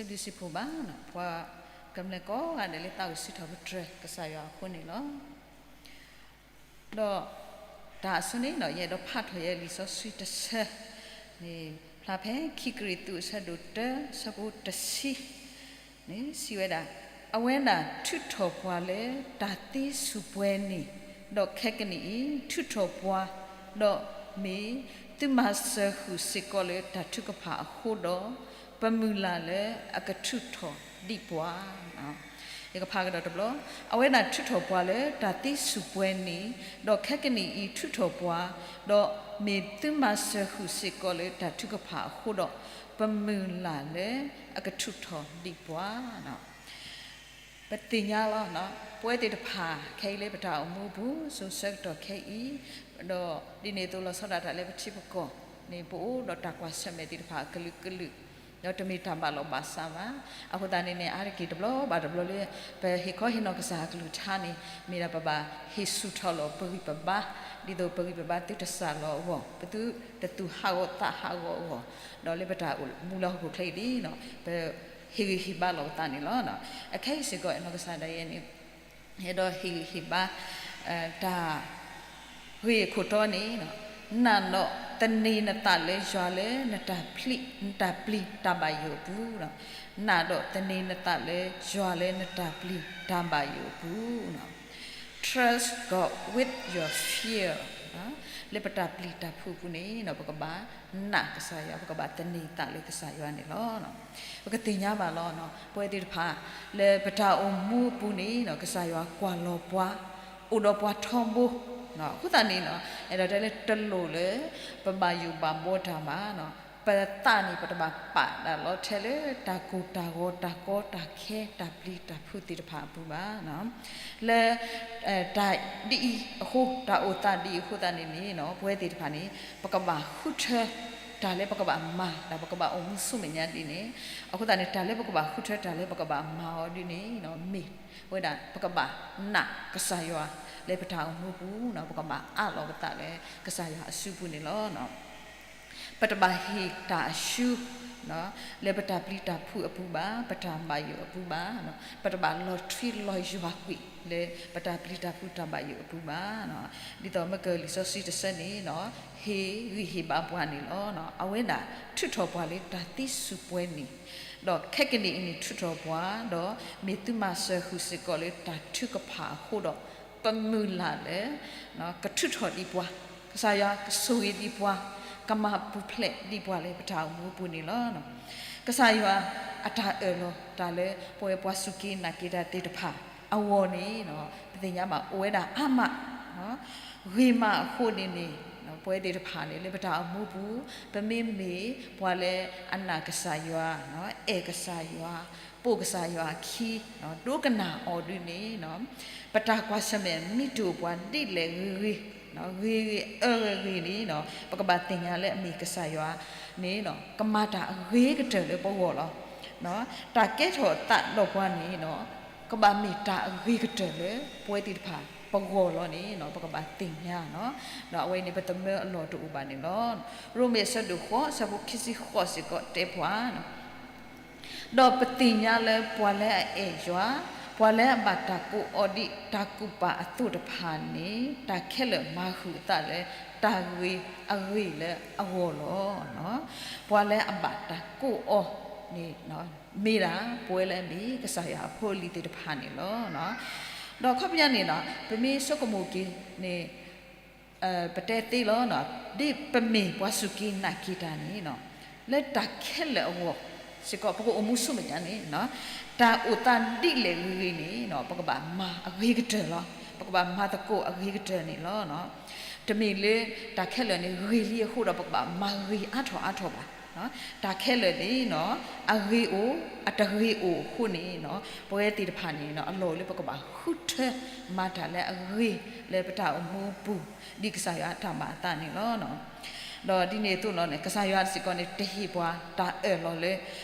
စံးဘျုးစံးဖှိၣ်ဘၣ် ပှၤကမျၢၢ်ကိးဂၤဒဲးလၢသးအိၣ်စံးထီၣ်ပတြၢၤကစၢ်ယွၤအဃိန့ၣ်လီၤ. ဒီးတၢ်အဆိန့ၣ် ယအဲၣ်ဒိးဖးထီၣ်ယဲလံာ်စီဆှံတဆၢန့ၣ် ဖျါဖဲခံကရံၣ်သူးအဆၢဒိၣ်တၢ အဆၢဖိတဆံ န့ၣ် စံးဝဲဒၣ်, အဝဲဒၣ်ထုးထီၣ်ပှၤလၢတၢ်သ့စူၢ်ပှဲၤန့ၣ်, ဒီးခဲကနံၣ်အံၤ ထုးထီၣ်ပှၤ, ဒီးမ့ၢ်သုမၤစၢၤဃုာ်စ့ၢ်ကီးလၢတၢ်ထုကဖၣ်အဃိဒီး, ပမုၢ်လၢ်လၢအကထုးထီၣ်ဒံးပှၤ ယကဖးကဒီးတဘျီ, အဝဲဒၣ်ထုးထီၣ်ပှၤလၢတၢ်သ့စူၢ်ပှဲၤန့ၣ်, ဒီးခဲကနံၣ်အံၤထုးထီၣ်ပှၤ, ဒီးမ့ၢ်သုမၤစၢၤဃုာ်စ့ၢ်ကီးလၢတၢ်ထုကဖၣ်အဃိဒီး, ပမုၢ်လၢ်လၢအကထုးထီၣ်ဒံးပှၤ ပသ့ၣ်ညါလီၤ, ပဝဲသ့ၣ်တဖၣ်ခဲအံၤလၢပတၢ်အိၣ်မူအပူၤ စိၤဆၢကတီၢ်ခဲအံၤ, ဒီးဒ်န့ၣ်အသိးလီၤဆီဒၣ်တၢ်လၢပထံပကီၢ်န့ၣ် ပအိၣ်ဒီးတၢ်ကွၢ်ဆၢၣ်မဲာ်သ့ၣ်တဖၣ်အကလုာ်ကလုာ်, ဒီးတမ့ၢ်တၢ်ဘၣ်လိာ်ဘၣ်စးဘၣ်. အဃိသတးန့ၣ်န့ၣ် အါတက့ၢ်တဘျီဘၣ်တဘျီလၢ ပဟ့ၣ်ခီဟ့ၣ်နီၤကစၢ်အကလုၢ်ကထါန့ၣ် မ့ၢ်ဒၣ်ပဘၣ်ဟ့ၣ်ဆူၣ်ထီၣ်လီၤပဂံၢ်ပဘါ, ဒ်သိးပဂံၢ်ပဘါသုတစှၤလီၤအဂီၢ်, ပသုတသူၣ်ဟးဂီၤသးဟးဂီၤအဂီၢ်, ဒီးလၢပတၢ်အိၣ်မူလၢဟီၣ်ခိၣ်ချၢအံၤန့ၣ် ပ ဟ့ၣ်ဂံၢ်ဟ့ၣ်ဘါလိာ်ပသးန့ၣ်လီၤ. အခဲအံၤစ့ၢ်ကီး နီၢ်ကစၢ်ဒၣ်ယဲန့ၣ် အဲၣ်ဒိးဟ့ၣ်ဂံၢ်ဟ့ၣ်ဘါ တၢ်ဂ့ၢ်အခိၣ်တီန့ၣ်, နာ်ဒီးသန့ၤနသးလၢယွၤလၢနတၢ်ပျံၤတၢ်ဘၣ်ယိၣ်အပူၤ, နာ်ဒီးသန့ၤနသးလၢယွၤလၢနတၢ်ပျံၤတၢ်ဘၣ်ယိၣ်အပူၤ Trust God with your fear လၢပတၢ်ပျံၤတၢ်ဖုးအပူၤန့ၣ် ပကဘၣ်နာ်ကစၢ်ယွၤ, ပကဘၣ်သန့ၤသးလၢကစၢ်ယွၤန့ၣ်လီၤ. ပကသ့ၣ်ညါဘၣ်လီၤ, ပဝဲသ့ၣ်တဖၣ် လၢပတၢ်အိၣ်မူအပူၤန့ၣ် ကစၢ်ယွၤကွၢ်လီၤပှၤ, အိၣ်ဒီးပှၤထီဘိ, အဃိသတးန့ၣ် အဲၣ်ဒိးတဲလၢတလိၣ်လၢ ပဘၣ်ယိၣ်ဘၣ်ဘှီတၢ်ဘၣ်, ပသးန့ၣ် ပတဘၣ်ပာ်ဒၣ်လီၤထဲလၢတၢ်ကိၢ်တၢ်ဂီၤတၢ်ကီတၢ်ခဲတၢ်ပျံၤတၢ်ဖုးသ့ၣ်တဖၣ်အပူၤဘၣ်. လၢ တၢ်ဒ်အံၤအဃိ တၢ်အိၣ်သးဒ်အံၤအဃိသတးန့ၣ်န့ၣ် ပဝဲသ့ၣ်တဖၣ်န့ၣ် ပကဘၣ်ဃုထၢ တၢ်လၢပကဘၣ်မၤ ဒီးပကဘၣ်အိၣ်မူဆူမဲာ်ညါဒ်န့ၣ်, အဃိသတးန့ၣ် တၢ်လၢပကဘၣ်ဃုထၢ တၢ်လၢပကဘၣ်မၤအီၤဒ်န့ၣ် မ့ၢ်ဝဲဒၣ် ပကဘၣ်နာ်ကစၢ်ယွၤ လၢပတၢ်အိၣ်မူပူၤ ပကဘၣ်အးလီၤပသးလၢကစၢ်ယွၤအစုပူၤန့ၣ်လီၤ. ပတဘၣ်ဟ့ၣ်တၢ်အရှု လၢပတၢ်ပျံၤတၢ်ဖုးအပူၤဘၣ်, ပတၢ်ဘၣ်ယိၣ်အပူၤဘၣ်, ပတဘၣ်လီၤထွံလီၤယွၤကွံာ်လၢပတၢ်ပျံၤတၢ်ဖုးတၢ်ဘၣ်ယိၣ်အပူၤဘၣ်. ဒ်သိးမ့ၢ်ကလံာ်စီဆှံတဆၢန့ၣ် ဟ့ၣ်ဂံၢ်ဟ့ၣ်ဘါပှၤန့ၣ်လီၤ. အဝဲဒၣ်ထုးထီၣ်ပှၤလၢတၢ်သ့စူၢ်ပှဲၤန့ၣ်, ဒီးခဲကနံၣ်အံၤန့ၣ်ထုးထီၣ်ပှၤ, ဒီးမ့ၢ်သုမၤစၢၤဃုာ်စ့ၢ်ကီးလၢတၢ်ထုကဖၣ်အဃိဒီး ပမုၢ်လၢ်လၢ ကထုးထီၣ်ဒံးပှၤ, ကစၢ်ယွၤကဆိၣ်ဂ့ၤဒံးပှၤ, ကမၤပူၤဖျဲးဒံးပှၤလၢပတၢ်အိၣ်မူအပူၤန့ၣ်လီၤ. ကစၢ်ယွၤအတၢ်အၢၣ်လီၤတၢ်လၢ ပဝဲပှၤစူၢ်က့ၤနာ်က့ၤတၢ်သ့ၣ်တဖၣ်အဂီၢ်န့ၣ် ပသ့ၣ်ညါဘၣ်အိၣ်ဝဲဒၣ်အါမး, ဂ့ၤမးအဃိန့ၣ်န့ၣ် ပဝဲသ့ၣ်တဖၣ်န့ၣ် လၢပတၢ်အိၣ်မူပူၤ ပမ့မ့ၢ်ပှၤလၢအနာ်ကစၢ်ယွၤ, အဲၣ်ကစၢ်ယွၤ, ပိာ်ကစၢ်ယွၤအခံ, ဒိကနၣ်အီၤဒ်န့ၣ် ပတၢ်ကွၢ်ဆၢၣ်မဲာ်မ့ၢ်တအိၣ်ပှၤဒ်လဲၣ်ဂ့ၤဂ့ၤ, ဂ့ၤဂ့ၤအၢဂ့ၤဂ့ၤန့ၣ် ပကဘၣ်သ့ၣ်ညါလၢအမ့ၢ်ကစၢ်ယွၤန့ၣ် ကမၤတၢ်အဂ့ၤကတၢၢ်လၢပဂီၢ်လီၤ. တၢ်ကဲထီၣ်အသးဒီးပှၤန့ၣ် ကဘၣ်မ့ၢ်တၢ်အဂ့ၤကတၢၢ်လၢပဝဲသ့ၣ်တဖၣ်ပဂီၢ်လီၤန့ၣ် ပကဘၣ်သ့ၣ်ညါ, ဒီးအဝဲန့ၣ် ပသမၢအလီၢ်တအိၣ်ဘၣ်န့ၣ်လီၤ. ရိမ့ၤအဆၢဒိၣ်ဃိး အဆၢဖိခံဆံဃိးစ့ၢ်ကီးတဲပှၤ ဒီးပသ့ၣ်ညါလၢပှၤလၢအအဲၣ်ယွၤ, ပှၤလၢအဘၣ်တၢ်ကိးအီၤဒ်တၢ်ကူၣ်ပာ်အသိးတဖၣ်န့ၣ် တၢ်ခဲလၢာ်မၤဃုာ်အသးလၢတၢ်ဂ့ၤအဂ့ၢ်လၢအဂီၢ်လီၤ. ပှၤလၢအဘၣ်တၢ်ကိးအီၤန့ၣ် မ့ၢ်ဒၣ်ပဝဲလၢအမ့ၢ်ကစၢ်ယွၤအဖိအလံၤသ့ၣ်တဖၣ်န့ၣ်လီၤ. ဒီးအခီပညီန့ၣ် ပမ့ၢ်ဆိကမိၣ်က့ၤန့ၣ် ပတဲသ့လီၤ, ဒ်ပမ့ၢ်ပှၤစူၢ်က့ၤနာ်က့ၤတၢ်န့ၣ် လၢတၢ်ခဲလၢာ်အဂီၢ်စ့ၢ်ကီး ပကအိၣ်မူဆူမဲာ်ညါန့ၣ် တၢ်အိၣ်သးဒ်လဲၣ်ဂ့ၤဂ့ၤန့ၣ် ပကဘၣ်မၤအဂ့ၤကတၢၢ်လီၤ. ပကဘၣ်မၤသကိးအဂ့ၤကတၢၢ်န့ၣ်လီၤ. တမ့ၢ်လၢတၢ်ခဲလၢာ်န့ၣ်ဂ့ၤလံအဃိဒီး ပကဘၣ်မၤဂ့ၤအါထီၣ်အါထီၣ်ဘၣ်. တၢ်ခဲလၢာ်န့ၣ် အဂ့ၤအိၣ်အတဂ့ၤအိၣ်အဃိန့ၣ် ပဝဲသ့ၣ်တဖၣ်န့ၣ် အလီၢ်အိၣ်လၢပကဘၣ်ဃုထၢမၤတၢ်လၢအဂ့ၤလၢပတၢ်အိၣ်မူအပူၤ ဒ်ကစၢ်ယွၤအတၢ်မၤအသးန့ၣ်လီၤ. ဒီးဒ်န့ၣ်အသိးလီၤန့ၣ် ကစၢ်ယွၤစ့ၢ်ကီးန့ၣ် တဟ့ၣ်ပှၤတၢ်အၢၣ်လီၤ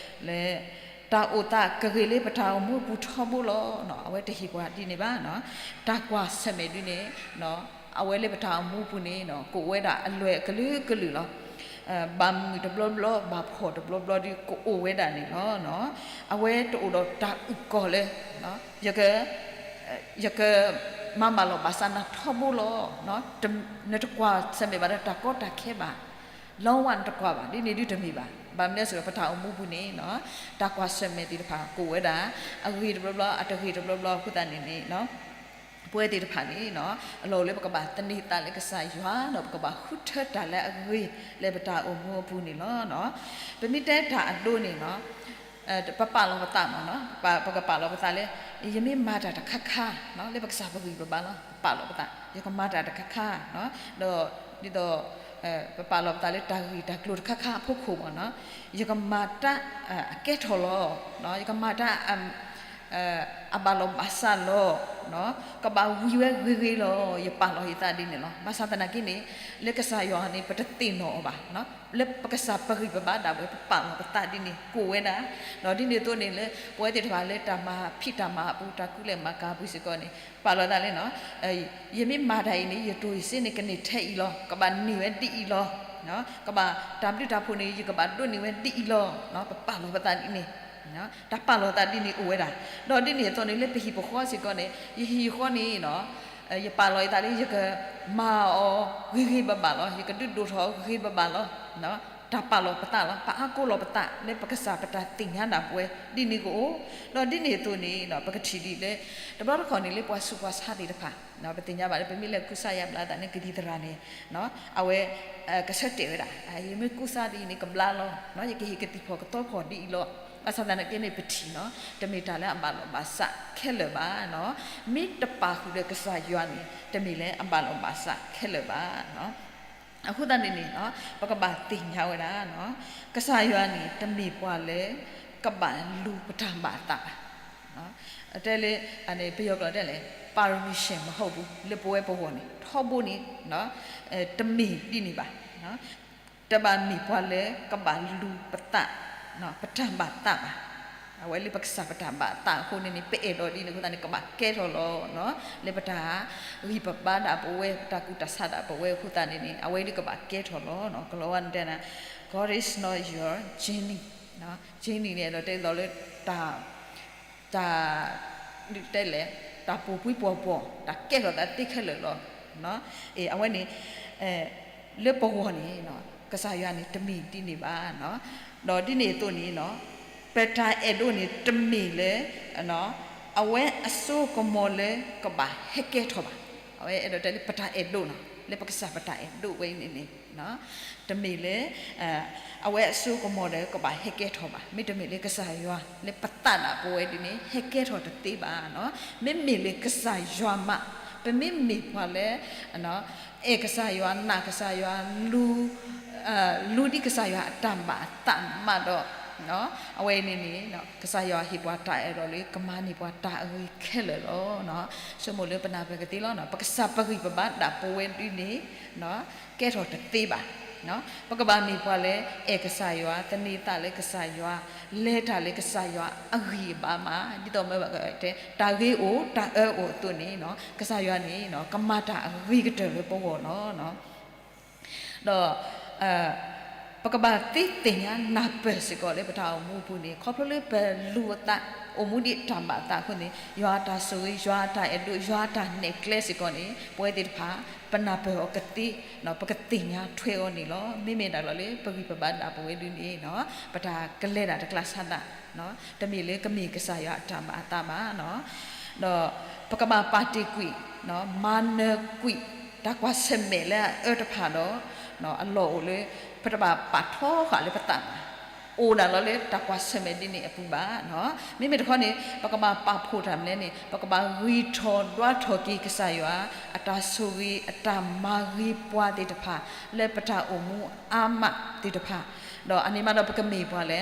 လၢ လၢ တၢ်အိၣ်သးကဂ့ၤလၢပတၢ်အိၣ်မူအပူၤထီဘိလီၤ. အဝဲတဟ့ၣ်ပှၤဒ်န့ၣ်ဘၣ်. တၢ်ကွၢ်ဆၢၣ်မဲာ်ဒ်န့ၣ် အဝဲလၢပတၢ်အိၣ်မူအပူၤန့ၣ် ကအိၣ်ဝဲဒၣ်အလွဲၢ်အကလုာ်ကလုာ်လီၤ. ဘၣ်မုာ်တဘျီဘျီ ဘၣ်ဖှီၣ်တဘျီဘျီဒီးကအိၣ်ဝဲဒၣ်န့ၣ်လီၤ. အဝဲတအိၣ်ဒီးတၢ်အုၣ်ကီၤလၢ ယက ယကမၤဘၣ်လီၤဘၣ်စးနၤထီဘိလီၤ. နတကွၢ်ဆၢၣ်မဲာ်ဘၣ်ဒီးတၢ်ကီတၢ်ခဲဘၣ်, လီဝဲနတကွၢ်ဘၣ်, ဒ်န့ၣ်ဒုတမ့ၢ်ဘၣ်. ဘၣ်မနုၤလဲၣ်စ့ၢ်ကီး ပတၢ်အိၣ်မူပူၤန့ၣ် တၢ်ကွၢ်ဆၢၣ်မဲာ်သ့ၣ်တဖၣ် ကအိၣ်ဝဲဒၣ် အဂ့ၤတဘျီဘျီ အတဂ့ၤတဘျီဘျီအဃိသတးန့ၣ်န့ၣ် ပဝဲသ့ၣ်တဖၣ်န့ၣ် အလီၢ်အိၣ်လၢပကဘၣ်သန့ၤသးလၢကစၢ်ယွၤဒီး ပကဘၣ်ဃုထၢတၢ်လၢအဂ့ၤလၢပတၢ်အိၣ်မူအပူၤန့ၣ်လီၤ. ပမ့ၢ်တဲတၢ်အဒိန့ၣ် ပပာ်လီၤပသးမ့ၢ်နီၤ, ပကပာ်လီၤပသးလၢ ယမ့ၢ်မၤတၢ်တခါခါ လၢပကစၢ်ပဂံၢ်ပဘါလီၤ. ပပာ်လီၤပသး ယကမၤတၢ်တခါခါ, ဒီးဒ်သိး ပပာ်လီၤပသးလၢတၢ်ဂ့ၢ်တၢ်ကျိၤတခါခါအဖီခိၣ်မ့ၢ်နီၤ, ယကမၤတၢ်အကဲထီၣ်လီၤ, ယကမၤတၢ် အဘၣ်လီၤဘၣ်စးလီၤ, ကဘၣ်ဝံၤဝဲဂ့ၤဂ့ၤလီၤ. ယပာ်လီၤယသးဒ်န့ၣ်လီၤ. ဘၣ်ဆၣ်သနာ်က့န့ၣ် လၢကစၢ်ယွၤန့ၣ် ပတသ့ၣ်နီၣ်အီၤဘၣ်. လၢပကစၢ်ပဂံၢ်ပဘါဒၣ်ဝဲ ပပာ်လီၤပသးဒ်န့ၣ် ကအိၣ်ဝဲဒၣ်, ဒီးဒ်န့ၣ်အသိးန့ၣ်လၢ ပဝဲသ့ၣ်တဖၣ်လၢတၢ်မၤဖံးတၢ်မၤအပူၤ တၢ်ကူၣ်လဲၤမၤကၤအပူၤစ့ၢ်ကီးန့ၣ် ပာ်လီၤသးလၢ ယမ့ၢ်မၤတၢ်အံၤန့ၣ် ယတိၢ်ယစ့န့ၣ် ကန့ၢ်ထဲအံၤလီၤ, ကဘၣ်န့ၢ်ဝဲဒ်အံၤလီၤ, ကဘၣ်တၢ်ဘျုးတၢ်ဖှိၣ်န့ၣ် ယကဘၣ်ဒိးန့ၢ်ဝဲဒ်အံၤလီၤ. ပပာ်လီၤပသးဒ်န့ၣ်, တၢ်ပာ်လီၤသးဒ်န့ၣ်အိၣ်ဝဲဒၣ်. ဒီးဒ်န့ၣ်အသိးန့ၣ် လၢပဟံၣ်ပဃီစ့ၢ်ကီးန့ၣ် ယဟံၣ်ယဃီန့ၣ် ယပာ်လီၤယသးလၢ ယကမၤအီၤဂ့ၤဂ့ၤဘၣ်ဘၣ်လီၤ, ယကဒုးဒိၣ်ထီၣ်ဂ့ၤဂ့ၤဘၣ်ဘၣ်လီၤ. တၢ်ပာ်လီၤပသးလီၤ. ပအါကိးလီၤပသးလၢပကစၢ်ပတၢ်သ့ၣ်ညါဒၣ်ပဝဲ ဒ်န့ၣ်ကအိၣ်, ဒီးဒ်န့ၣ်အသိးန့ၣ် ပကထံၣ်ဒ်လၢ တဘျီတခီၣ်န့ၣ်လၢပှၤဆူးပှၤဆါသ့ၣ်တဖၣ် ပသ့ၣ်ညါဘၣ်လၢ ပမ့ၢ်လဲၤကူစါယါဘျါသးန့ၣ် ကလံၤသရၣ်န့ၣ် အဝဲ ကဆၢတဲာ်ဝဲဒၣ် ယမ့ၢ်ကူစါဒ်အံၤန့ၣ် ကဘျါလီၤ, ယကဟ့ၣ်ကသံၣ်ဖီၣ်ကသီဖီၣ်ဒ်အံၤလီၤ. ဘၣ်ဆၣ်သနာ်က့န့ၣ် ပထံၣ်နီၤ တမ့ၢ်တၢ်လၢအဘၣ်လီၤဘၣ်စးခဲလၢာ်ဘၣ်. မ့ၢ်တပာ်ဃုာ်ဒီးကစၢ်ယွၤန့ၣ် တမ့ၢ်လၢအဘၣ်လီၤဘၣ်စးခဲလၢာ်ဘၣ်. အဃိသတးန့ၣ်န့ၣ် ပကဘၣ်သ့ၣ်ညါဝဲဒၣ် ကစၢ်ယွၤန့ၣ် တမ့ၢ်ပှၤလၢ ကဘၣ်လူၤပတၢ်ဘၣ်အသးဘၣ်. တဲလၢ ပယီၤကျိာ်တဲလဲၣ် permission မဟုတ်ဘူး လၢပဝဲပဂီၢ်န့ၣ် ထီဘိန့ၣ် တမ့ၢ်ဒ်န့ၣ်ဘၣ်. တဘၣ်မ့ၢ်ပှၤလၢကဘၣ်လူၤပသး ပတၢ်ဘၣ်သးဘၣ်. အဝဲလၢပကစၢ်ပတၢ်ဘၣ်သးအဃိန့ၣ်န့ၣ် ပအဲၣ်ဒိးဒ်န့ၣ်အဃိသတးန့ၣ် ကဘၣ်ကဲထီၣ်လီၤ. လၢပတၢ်ဂံၢ်ပဘါဒၣ်ပဝဲ ပတၢ်ကူၣ်တၢ်ဆးဒၣ်ပဝဲအဃိသတးန့ၣ်န့ၣ် အဝဲဒၣ်ကဘၣ်ကဲထီၣ်လီၤ. ကလီၤဝါန့ၣ်တဲန့ၣ် God is not your genie, genie န့ၣ် အဲၣ်ဒိးတဲသိးလၢ တၢ် တၢ် တဲလဲၣ် တၢ်ပူၤကွံာ်ပှီၤပှီၤ တၢ်ကဲထီၣ်သးသ့ခဲလၢာ်လီၤ. အဝဲန့ၣ် လၢပဂီၢ်န့ၣ် ကစၢ်ယွၤန့ၣ် တမ့ၢ်ဒ်န့ၣ်ဘၣ်. ဒီးဒ်န့ၣ်အသိးန့ၣ် ပတၢ်အဲၣ်ဒိးန့ၣ် တမ့ၢ်လၢ အဝဲအစိကမီၤလၢကဘၣ်ဟဲကဲထီၣ်ဘၣ်. အဝဲအဲၣ်ဒိးတဲလၢပတၢ်အဲၣ်ဒိးနီၤ လၢပကစၢ်ပတၢ်အဲၣ်ဒိးဝဲအံၤန့ၣ်န့ၣ် တမ့ၢ်လၢ အဝဲအစိကမီၤဒီးကဘၣ်ဟဲကဲထီၣ်ဘၣ်. မ့တမ့ၢ်လၢကစၢ်ယွၤ လၢပသးဒၣ်ပဝဲဒ်န့ၣ် ဟဲကဲထီၣ်တသ့ဘၣ်. မ့မ့ၢ်လၢကစၢ်ယွၤမး ပမ့မ့ၢ်ပှၤလၢ အဲၣ်ကစၢ်ယွၤ နာ်ကစၢ်ယွၤ လူ လူဒ်ကစၢ်ယွၤအတၢ်ဘၣ်အသးမးဒီး အဝဲန့ၣ်န့ၣ် ကစၢ်ယွၤဟ့ၣ်ပှၤတၢ်အဲၣ်ဒိးလၢကမၤန့ၢ်ပှၤတၢ်အဂ့ၤခဲလၢာ်လီၤ. ဆိကမိၣ်လၢပနၢ်ပၢၢ်ကသ့လီၤ. ပကစၢ်ပဂံၢ်ပဘါဒၣ်ပဝဲဒ်န့ၣ် ကဲထီၣ်တသ့ဘၣ်. ပကဘၣ်မ့ၢ်ပှၤလၢအဲၣ်ကစၢ်ယွၤ သန့ၤသးလၢကစၢ်ယွၤ လဲၤတၢ်လၢကစၢ်ယွၤအဂံၢ်အဘါမး ဒ်သိးမ့ၢ်ဘၣ်တဲ တၢ်ဂ့ၤအိၣ်တၢ်အၢအိၣ်အသိးန့ၣ် ကစၢ်ယွၤန့ၣ် ကမၤတၢ်အဂ့ၤကတၢၢ်လၢပဂီၢ်လီၤ. ဒီး ပကဘၣ်သ့သ့ၣ်ညါနၢ်ပၢၢ်စ့ၢ်ကီးလၢပတၢ်အိၣ်မူအပူၤန့ၣ် ခီဖျိလၢပလူၤအသး အိၣ်မူဒ်တၢ်ဘၣ်သးအဃိန့ၣ် ယွၤအတၢ်ဆိၣ်ဂ့ၤ ယွၤအတၢ်အဲၣ်ဒိး ယွၤအတၢ်နဲၣ်ကျဲစ့ၢ်ကီးန့ၣ် ပဝဲသ့ၣ်တဖၣ် ပနၢ်ပၢၢ်အီၤကသ့ ပကသ့ၣ်ညါထွဲအီၤန့ၣ်လီၤ. မ့မ့ၢ်ဒၣ်လီၤလၢပဂံၢ်ပဘါဒၣ်ပဝဲဒ်န့ၣ် ပတၢ်ကလဲၤတၢ်တကျါဆါဒၣ် တမ့ၢ်လၢကမ့ၢ်ကစၢ်ယွၤအတၢ်ဘၣ်အသးဘၣ်. ဒီးပကဘၣ်ပာ်တ့ၢ်ကွံာ် မၤနၢၤကွံာ် တၢ်ကွၢ်ဆၢၣ်မဲာ်လၢအအၢတဖၣ်ဒီး အလီၢ်အိၣ်လၢ ပတဘၣ်ပာ်ထီဃာ်လၢပသးဘၣ်. အိၣ်ဒၣ်လီၤလၢတၢ်ကွၢ်ဆၢၣ်မဲာ်ဒ်န့ၣ်အပူၤဘၣ်. မ့မ့ၢ်တခီန့ၣ် ပကဘၣ်ပာ်ဖှိၣ်တၢ်မနုၤလဲၣ်န့ၣ် ပကဘၣ်ဂံၢ်ထီၣ်ဒွးထီၣ်က့ၤကစၢ်ယွၤ အတၢ်ဆိၣ်ဂ့ၤ အတၢ်မၤဂ့ၤပှၤသ့ၣ်တဖၣ် လၢပတၢ်အိၣ်မူအါမးသ့ၣ်တဖၣ် ဒီးအန့ၣ်မးဒီးပကမ့ၢ်ပှၤလၢ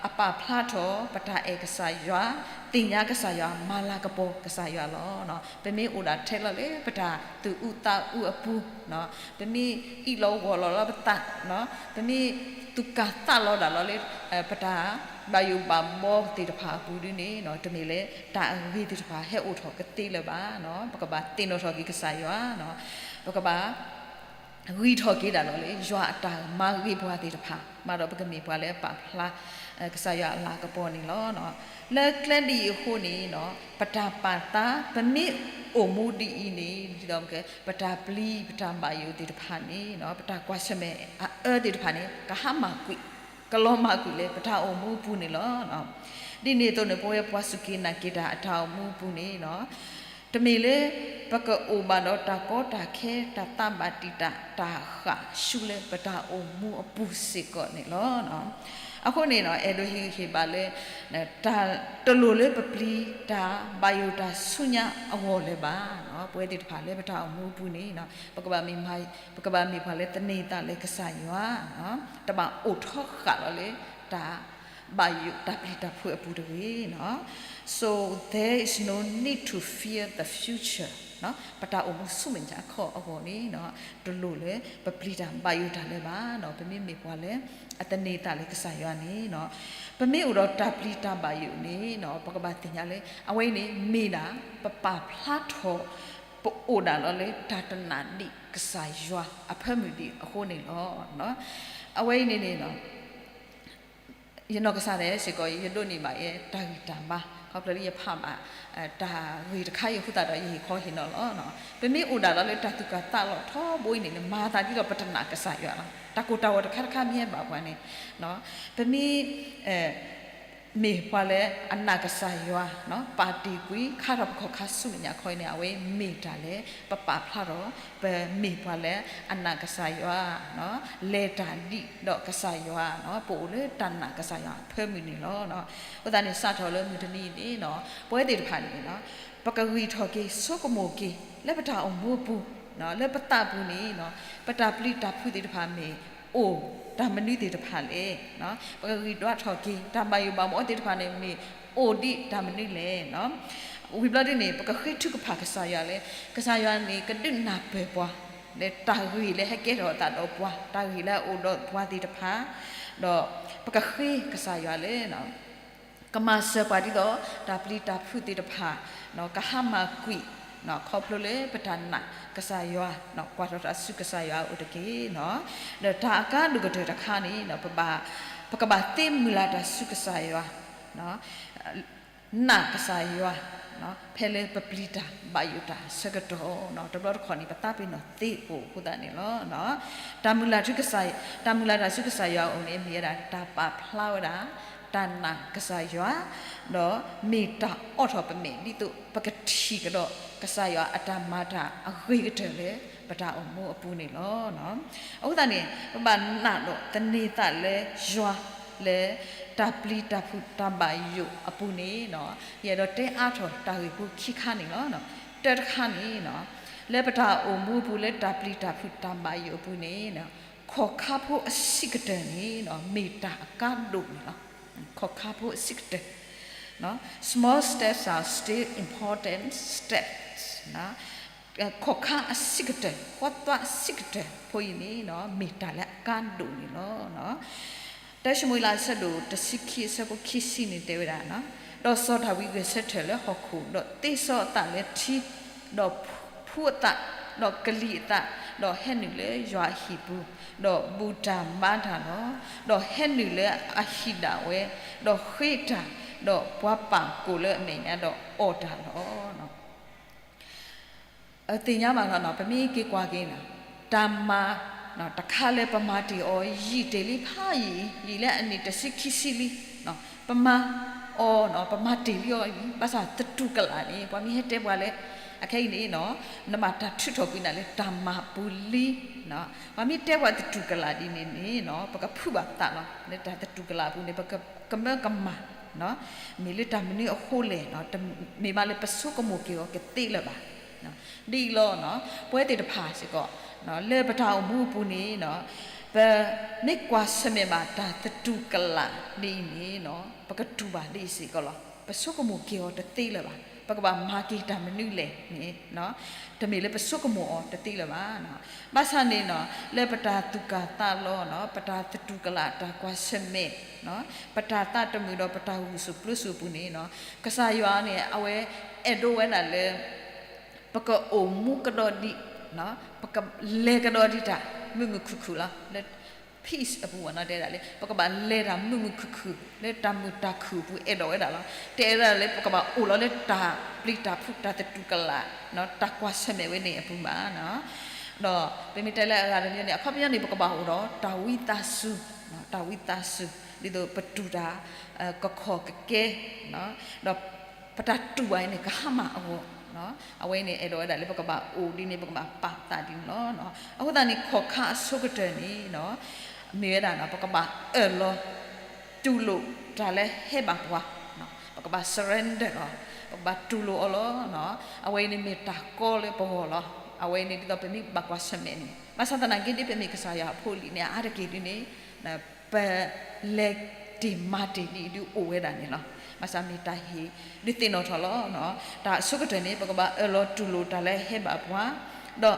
အပာ်ဖျါထီၣ် ပတၢ်အဲၣ်ကစၢ်ယွၤ သ့ၣ်ညါကစၢ်ယွၤ မၤလၤကပီၤကစၢ်ယွၤလီၤ. ပမ့ၢ်အိၣ်ဒၣ်ထဲလီၤလၢပတၢ်သူၣ်အုးသးအုးအပူၤ ပမ့ၢ်အ့ၣ်လိာ်ဂီၢ်လိာ်လီၤပသး ပမ့ၢ်သူၣ်ကၢ်သးလီၤဒၣ်လီၤလၢ ပတၢ်ဘၣ်ယိၣ်ဘၣ်ဘီသ့ၣ်တဖၣ်အပူၤဒ်န့ၣ် တမ့ၢ်လၢတၢ်အဂ့ၤသ့ၣ်တဖၣ်ဟဲအိၣ်ထီၣ်ကသ့လၢၤဘၣ်. ပကဘၣ်သ့ၣ်နီၣ်ထီၣ်က့ၤကစၢ်ယွၤ ပကဘၣ် ဂံၢ်ထီၣ်က့ၤဒၣ်လီၤလၢ ယွၤအတၢ်မၤဂ့ၤပှၤသ့ၣ်တဖၣ် မၤဒီးပကမ့ၢ်ပှၤလၢအပာ်ဖျါ ကစၢ်ယွၤအလၤကပီၤန့ၣ်လီၤ. လၢကျဲဒ်အံၤအဃိန့ၣ် ပတၢ်ပာ်သး ပမ့ၢ်အိၣ်မူဒ်အံၤန့ၣ် ဒ်သိးပတၢ်ပျံၤ ပတၢ်ဘၣ်ယိၣ်သ့ၣ်တဖၣ်န့ၣ် ပတၢ်ကွၢ်ဆၢၣ်မဲာ်အအၢသ့ၣ်တဖၣ်န့ၣ် ကဟါမၢ်ကွံာ် ကလီၤမၢ်ကွံာ်လၢပတၢ်အိၣ်မူအပူၤန့ၣ်လီၤ. ဒ်န့ၣ်အသိးန့ၣ် ပဝဲပှၤစူၢ်က့ၤနာ်က့ၤတၢ်အတၢ်အိၣ်မူအပူၤန့ၣ် တမ့ၢ်လၢ ပကအိၣ်ဘၣ်ဒီးတၢ်ကီတၢ်ခဲ တၢ်သးဘၣ်တံာ်တာ် တၢ်ဃၣ်ဆူလၢပတၢ်အိၣ်မူအပူၤစ့ၢ်ကီးန့ၣ်လီၤ. အဃိန့ၣ် အဲၣ်ဒိးဟ့ၣ်ဂံၢ်ဟ့ၣ်ဘါလၢ တၢ်တလိၣ်လၢပပျံၤတၢ်ဘၣ်ယိၣ်တၢ်ဆူညါအဂီၢ်လၢၤဘၣ်. ပဝဲသ့ၣ်တဖၣ်လၢပတၢ်အိၣ်မူအပူၤန့ၣ် ပကဘၣ်မ့ၢ် ပကဘၣ်မ့ၢ်ပှၤလၢသန့ၤသးလၢကစၢ်ယွၤ တဘၣ်အိၣ်ထီဃာ်လီၤလၢ တၢ်ဘၣ်ယိၣ်တၢ်ပျံၤတၢ်ဖုးအပူၤတဂ့ၤ. So there is no need to fear the future. ပတၢ်အိၣ်မူဆူမဲာ်ညါခီအဂီၢ်န့ၣ် တလိၣ်လၢပပျံၤတၢ်ဘၣ်ယိၣ်တၢ်လၢၤဘၣ်. ပမ့ၢ်မ့ၢ်ပှၤလၢအသန့ၤသးလၢကစၢ်ယွၤန့ၣ် ပမ့ၢ်အိၣ်ဒီးတၢ်ပျံၤတၢ်ဘၣ်ယိၣ်န့ၣ် ပကဘၣ်သ့ၣ်ညါလၢ အဝဲအံၤန့ၣ် မ့ၢ်ဒၣ် ပပာ်ဖျါထီၣ် ပအိၣ်ဒၣ်လီၤလၢတၢ်တနာ်ဒံးကစၢ်ယွၤအဖၢမုၢ်ဒံးအဃိန့ၣ်လီၤ. အဝဲအံၤန့ၣ်န့ၣ် ယနီၢ်ကစၢ်ဒၣ်စ့ၢ်ကီး ယဒိးန့ၢ်ဘၣ်ယဲ တၢ်ဂံၢ်တၢ်ဘါ ခီဖျိလၢယဖးဘၣ် တၢ်ဂ့ၢ်တခါအံၤအဃိသတးဒီး ယဟ့ၣ်ခီဟ့ၣ်နီၤလီၤ. ပမ့ၢ်အိၣ်ဒၣ်လီၤလၢတၢ်သူၣ်ကၢ်သးလီၤထီဘိအံၤန့ၣ် မၤသးဒ်သိးပတနာ်ကစၢ်ယွၤလီၤ. တၢ်ကိၢ်တၢ်ဂီၤတခါတခါမ့ၢ်ဟဲဘၣ်ပှၤန့ၣ် ပမ့ၢ် မ့ၢ်ပှၤလၢအနာ်ကစၢ်ယွၤ ပာ်တ့ၢ်ကွံာ် ခါထီၣ်ပခီၣ်ခါဆူမဲာ်ညါခီအံၤန့ၣ် အဝဲမ့ၢ်တၢ်လၢ ပပာ်ဖျါထီၣ် ပမ့ၢ်ပှၤလၢအနာ်ကစၢ်ယွၤ လဲၤတၢ်ဒံးဒီးကစၢ်ယွၤ ပအိၣ်လၢတၢ်နာ်ကစၢ်ယွၤအဖၢမုၢ်န့ၣ်လီၤ. အဃိသတးန့ၣ် စးထီၣ်လၢမုၢ်တနံၤအံၤန့ၣ် ပဝဲသ့ၣ်တဖၣ်န့ၣ် ပကဂံၢ်ထီၣ်က့ၤ ဆိကမိၣ်က့ၤ လၢပတၢ်အိၣ်မူအပူၤ လၢပသးပူၤန့ၣ် ပတၢ်ပျံၤတၢ်ဖုးသ့ၣ်တဖၣ်မ့ၢ်အိၣ်တၢ်မနုၤသ့ၣ်တဖၣ်လဲၣ်. ပကဂံၢ်ဒွးထီၣ်က့ၤ တၢ်ဘၣ်ယိၣ်ဘၣ်ဘှီသ့ၣ်တဖၣ်န့ၣ် မ့ၢ်အိၣ်ဒံးတၢ်မနုၤလဲၣ်. ဝံၤဘျီဒ်န့ၣ် ပကဃ့ထုကဖၣ်ကစၢ်ယွၤလၢ ကစၢ်ယွၤန့ၣ် ကဒုးနၢ်ပၢၢ်ပှၤ လၢတၢ်ဂ့ၢ်လၢဟဲကဲထီၣ်အသးဒီးပှၤ တၢ်ဂ့ၢ်လၢအအိၣ်ဒီးပှၤသ့ၣ်တဖၣ် ဒီးပကဃ့ကစၢ်ယွၤလၢ ကမၤစၢၤပှၤဒ်သိး တၢ်ပျံၤတၢ်ဖုးသ့ၣ်တဖၣ် ကဟါမၢ်ကွံာ် ခီဖျိလၢပတၢ်နာ်ကစၢ်ယွၤ ကွၢ်ထီၣ်တၢ်ဆူကစၢ်ယွၤအအိၣ်တက့ၢ်. ဒီးတၢ်အကါဒိၣ်ကတၢၢ်တခါန့ၣ် ပဘၣ် ပကဘၣ်သ့မုၢ်လၢ်တၢ်ဆူကစၢ်ယွၤ နာ်ကစၢ်ယွၤ ဖဲလၢပပျံၤတၢ်ဘၣ်ယိၣ်တၢ်အဆၢကတီၢ် တဘျီတခီၣ်န့ၣ် ပသးပ့ၤနီၣ်သ့အိၣ်အဃိသတးန့ၣ်လီၤ. တၢ်မုၢ်လၢ် တၢ်မုၢ်လၢ်တၢ်ဆူကစၢ်ယွၤအအိၣ်န့ၣ် မ့ၢ်ဝဲဒၣ် တၢ်ပာ်ဖျါဝဲဒၣ် တၢ်နာ်ကစၢ်ယွၤ ဒီးမ့ၢ်တၢ်အိးထီၣ်ပမဲာ် ဒ်သိးပကထံၣ်ကဒီး ကစၢ်ယွၤအတၢ်မၤတၢ်အဂ့ၤကတၢၢ်လၢပတၢ်အိၣ်မူအပူၤန့ၣ်လီၤ. အဃိသတးန့ၣ် ပဘၣ်နာ်ဒီးသန့ၤသးလၢယွၤ လၢတၢ်ပျံၤတၢ်ဖုးတၢ်ဘၣ်ယိၣ်အပူၤန့ၣ် ယအဲၣ်ဒိးတဲအါထီၣ်တၢ်ဂ့ၢ်ဖိခံခါန့ၣ်လီၤ. တၢတခါန့ၣ် လၢပတၢ်အိၣ်မူအပူၤ လၢတၢ်ပျံၤတၢ်ဖုးတၢ်ဘၣ်ယိၣ်အပူၤန့ၣ် ခီၣ်ခါဖိအဆံးကတၢၢ်န့ၣ် မ့ၢ်တၢ်အကါဒိၣ်န့ၣ်လီၤ. ခီၣ်ခါဖိအဆံးကတၢၢ် Small steps are still important steps. ခီၣ်ခါအဆံးကတၢၢ် ဃီသွါအဆံးကတၢၢ်ဖိအံၤန့ၣ် မ့ၢ်တၢ်လၢအကါဒိၣ်န့ၣ်လီၤ. တၢၡမူၤအ့လး အဆၢဒိၣ်တဆံခံ အဆၢဖိခံဆံန့ၣ်တဲဝဲဒၣ်, ဒီးစီၤဒၤဝံးဂဲၤဆၢထၢၣ်လၢဟီၣ်ခိၣ်, ဒီးသ့စီအသးလၢထံ, ဒီးဖှူအသး, ဒီးကလံၤအသး, ဒီးဟဲနုာ်လၢယွၤအဟံၣ်ပူၤ, ဒီးဘူၣ်တၢ်ဘါတၢ်လီၤ. ဒီးဟဲနုာ်လၢအဟံၣ်ဒၣ်ဝဲ, ဒီးဃ့တၢ်, ဒီးပှၤပာ်ကိၣ်လၢအမဲာ်ညါဒီးအီၣ်တၢ်လီၤ. သ့ၣ်ညါဘၣ်လီၤနီၤ, ပမ့ၢ်က့ၤကွၢ်က့ၤနီၤ, တၢ်မၤတခါလၢပမၤတ့ၢ်အီၤ ယံာ်တ့ၢ်လံဖးယံာ်, ယံာ်လၢအနံၣ်တဆံခံဆံလံ, ပမၤအီၤနီၤ, ပမၤတ့ၢ်လံအီၤအံၤ, ဘၣ်ဆၣ်သတူၢ်ကလာ်န့ၣ် ပှၤမ့ၢ်ဟဲတဲပှၤလၢ အခဲအံၤန့ၣ်နီၤ, နဘၣ်တၢ်ထုးထီၣ်ကွံာ်နၤလၢတၢ်မၤပူၤလံ. ပှၤမ့ၢ်တဲပှၤသတူၢ်ကလာ်ဒ်န့ၣ်န့ၣ်နီၤ, ပကဖုးဘၣ်သးလီၤ. လၢတၢ်သတူၢ်ကလာ်အပူၤန့ၣ် ပကမၢကမၣ် မ့ၢ်လၢတၢ်မနုၤအဃိလဲၣ်, မ့ၢ်ဘၣ်လၢပဆိကမိၣ်က့ၤအီၤကသ့လၢၤဘၣ်. ဒ်အံၤလီၤ, ပဝဲသ့ၣ်တဖၣ်စ့ၢ်ကီး လၢပတၢ်အိၣ်မူအပူၤန့ၣ်, ပမ့ၢ်ကွၢ်ဆၢၣ်မဲာ်ဘၣ်တၢ်သတူၢ်ကလာ်ဒ်အံၤန့ၣ်, ပကတူၢ်ဘၣ်ဒ်အံၤစ့ၢ်ကီးလီၤ. ပဆိကမိၣ်က့ၤအီၤတသ့လၢၤဘၣ်. ပကဘၣ်မၤက့ၤတၢ်မနုၤလဲၣ်န့ၣ်, တမ့ၢ်လၢပဆိကမိၣ်အီၤတသ့လၢၤဘၣ်. ဘၣ်ဆၣ်န့ၣ်နီၤ, လၢပတၢ်သူၣ်ကၢ်သးလီၤ, ပတၢ်သတူၢ်ကလာ်တၢ်ကွၢ်ဆၢၣ်မဲာ်, ပတၢ်သးတမုာ်ဒီးပတၢ်ဂုာ်ဆူၣ်ပျိဆူၣ်အပူၤန့ၣ်, ကစၢ်ယွၤန့ၣ် အဝဲအဲၣ်ဒိးဝဲဒၣ်လၢ ပကအိၣ်မူကဒီးဒံး ပကလဲၤကဒီးဒံးတၢ်မုာ်မုာ်ခုၣ်ခုၣ်လီၤ. လၢ peace အပူၤမ့ၢ်နီၤ တဲဒၣ်လၢ ပကဘၣ်လဲၤတၢ်မုာ်မုာ်ခုၣ်ခုၣ် လၢတၢ်မုာ်တၢ်ခုၣ်အပူၤ အဲၣ်ဒိးဝဲဒၣ်လီၤ. တအဲၣ်ဒိးလၢပကဘၣ်အိၣ်လီၤလၢတၢ်ပျံၤတၢ်ဖုး တၢ်သတူၢ်ကလာ် တၢ်ကွၢ်ဆၢၣ်မဲာ်ဝဲန့ၣ်အပူၤဘၣ်. ဒီးပမ့ၢ်တဲလၢအဂၤတမံၤန့ၣ် အခီပညီန့ၣ် ပကဘၣ်အိၣ်ဒီးတၢ်ဝံသးစူၤ, တၢ်ဝံသးစူၤ ဒ်သိးပတူၢ်တၢ် ကခီၣ်ကကဲ ဒီးပတၢ်တူၢ်ဘၣ်အံၤန့ၣ် ကဟါမၢ်အဂီၢ်, အဝဲအံၤန့ၣ် အဲၣ်ဒိးဝဲဒၣ်လၢပကဘၣ်အိၣ်ဒ်န့ၣ် ပကဘၣ်ပာ်သးဒ်န့ၣ်လီၤ. အဃိသတးန့ၣ် ခီၣ်ခါအဆိကတၢၢ်န့ၣ် မ့ၢ်ဝဲဒၣ် ပကဘၣ်အၢၣ်လီၤ တူၢ်လိာ်တၢ်လၢဟဲဘၣ်ပှၤ, ပကဘၣ် surrender လီၤ, ပကဘၣ်တူၢ်လိာ်အီၤလီၤ. အဝဲအံၤန့ၣ်မ့ၢ်တၢ်ကီလၢပဂီၢ်လီၤ. အဝဲအံၤန့ၣ်ဒ်သိးပမ့ၢ်ဘၣ်ကွၢ်ဆၢၣ်မဲာ်န့ၣ် ဘၣ်ဆၣ်သနာ်က့ ဒ်ပမ့ၢ်ကစၢ်ယွၤအဖိအလံၤန့ၣ် အါတက့ၢ်ဒ်န့ၣ် ပလဲၤတ့ၢ်မၤတ့ၢ်ဒ်အံၤဒုးအိၣ်ဝဲဒၣ်န့ၣ်လီၤ. ဘၣ်ဆၣ်မ့ၢ်တၢ်ဟ့ၣ်ဒုးသ့ၣ်နီၣ်ထီၣ်လီၤ. တၢ်အဆိကတၢၢ်န့ၣ် ပကဘၣ်အၢၣ်လီၤတူၢ်လိာ်တၢ်လၢဟဲဘၣ်ပှၤ, ဒီး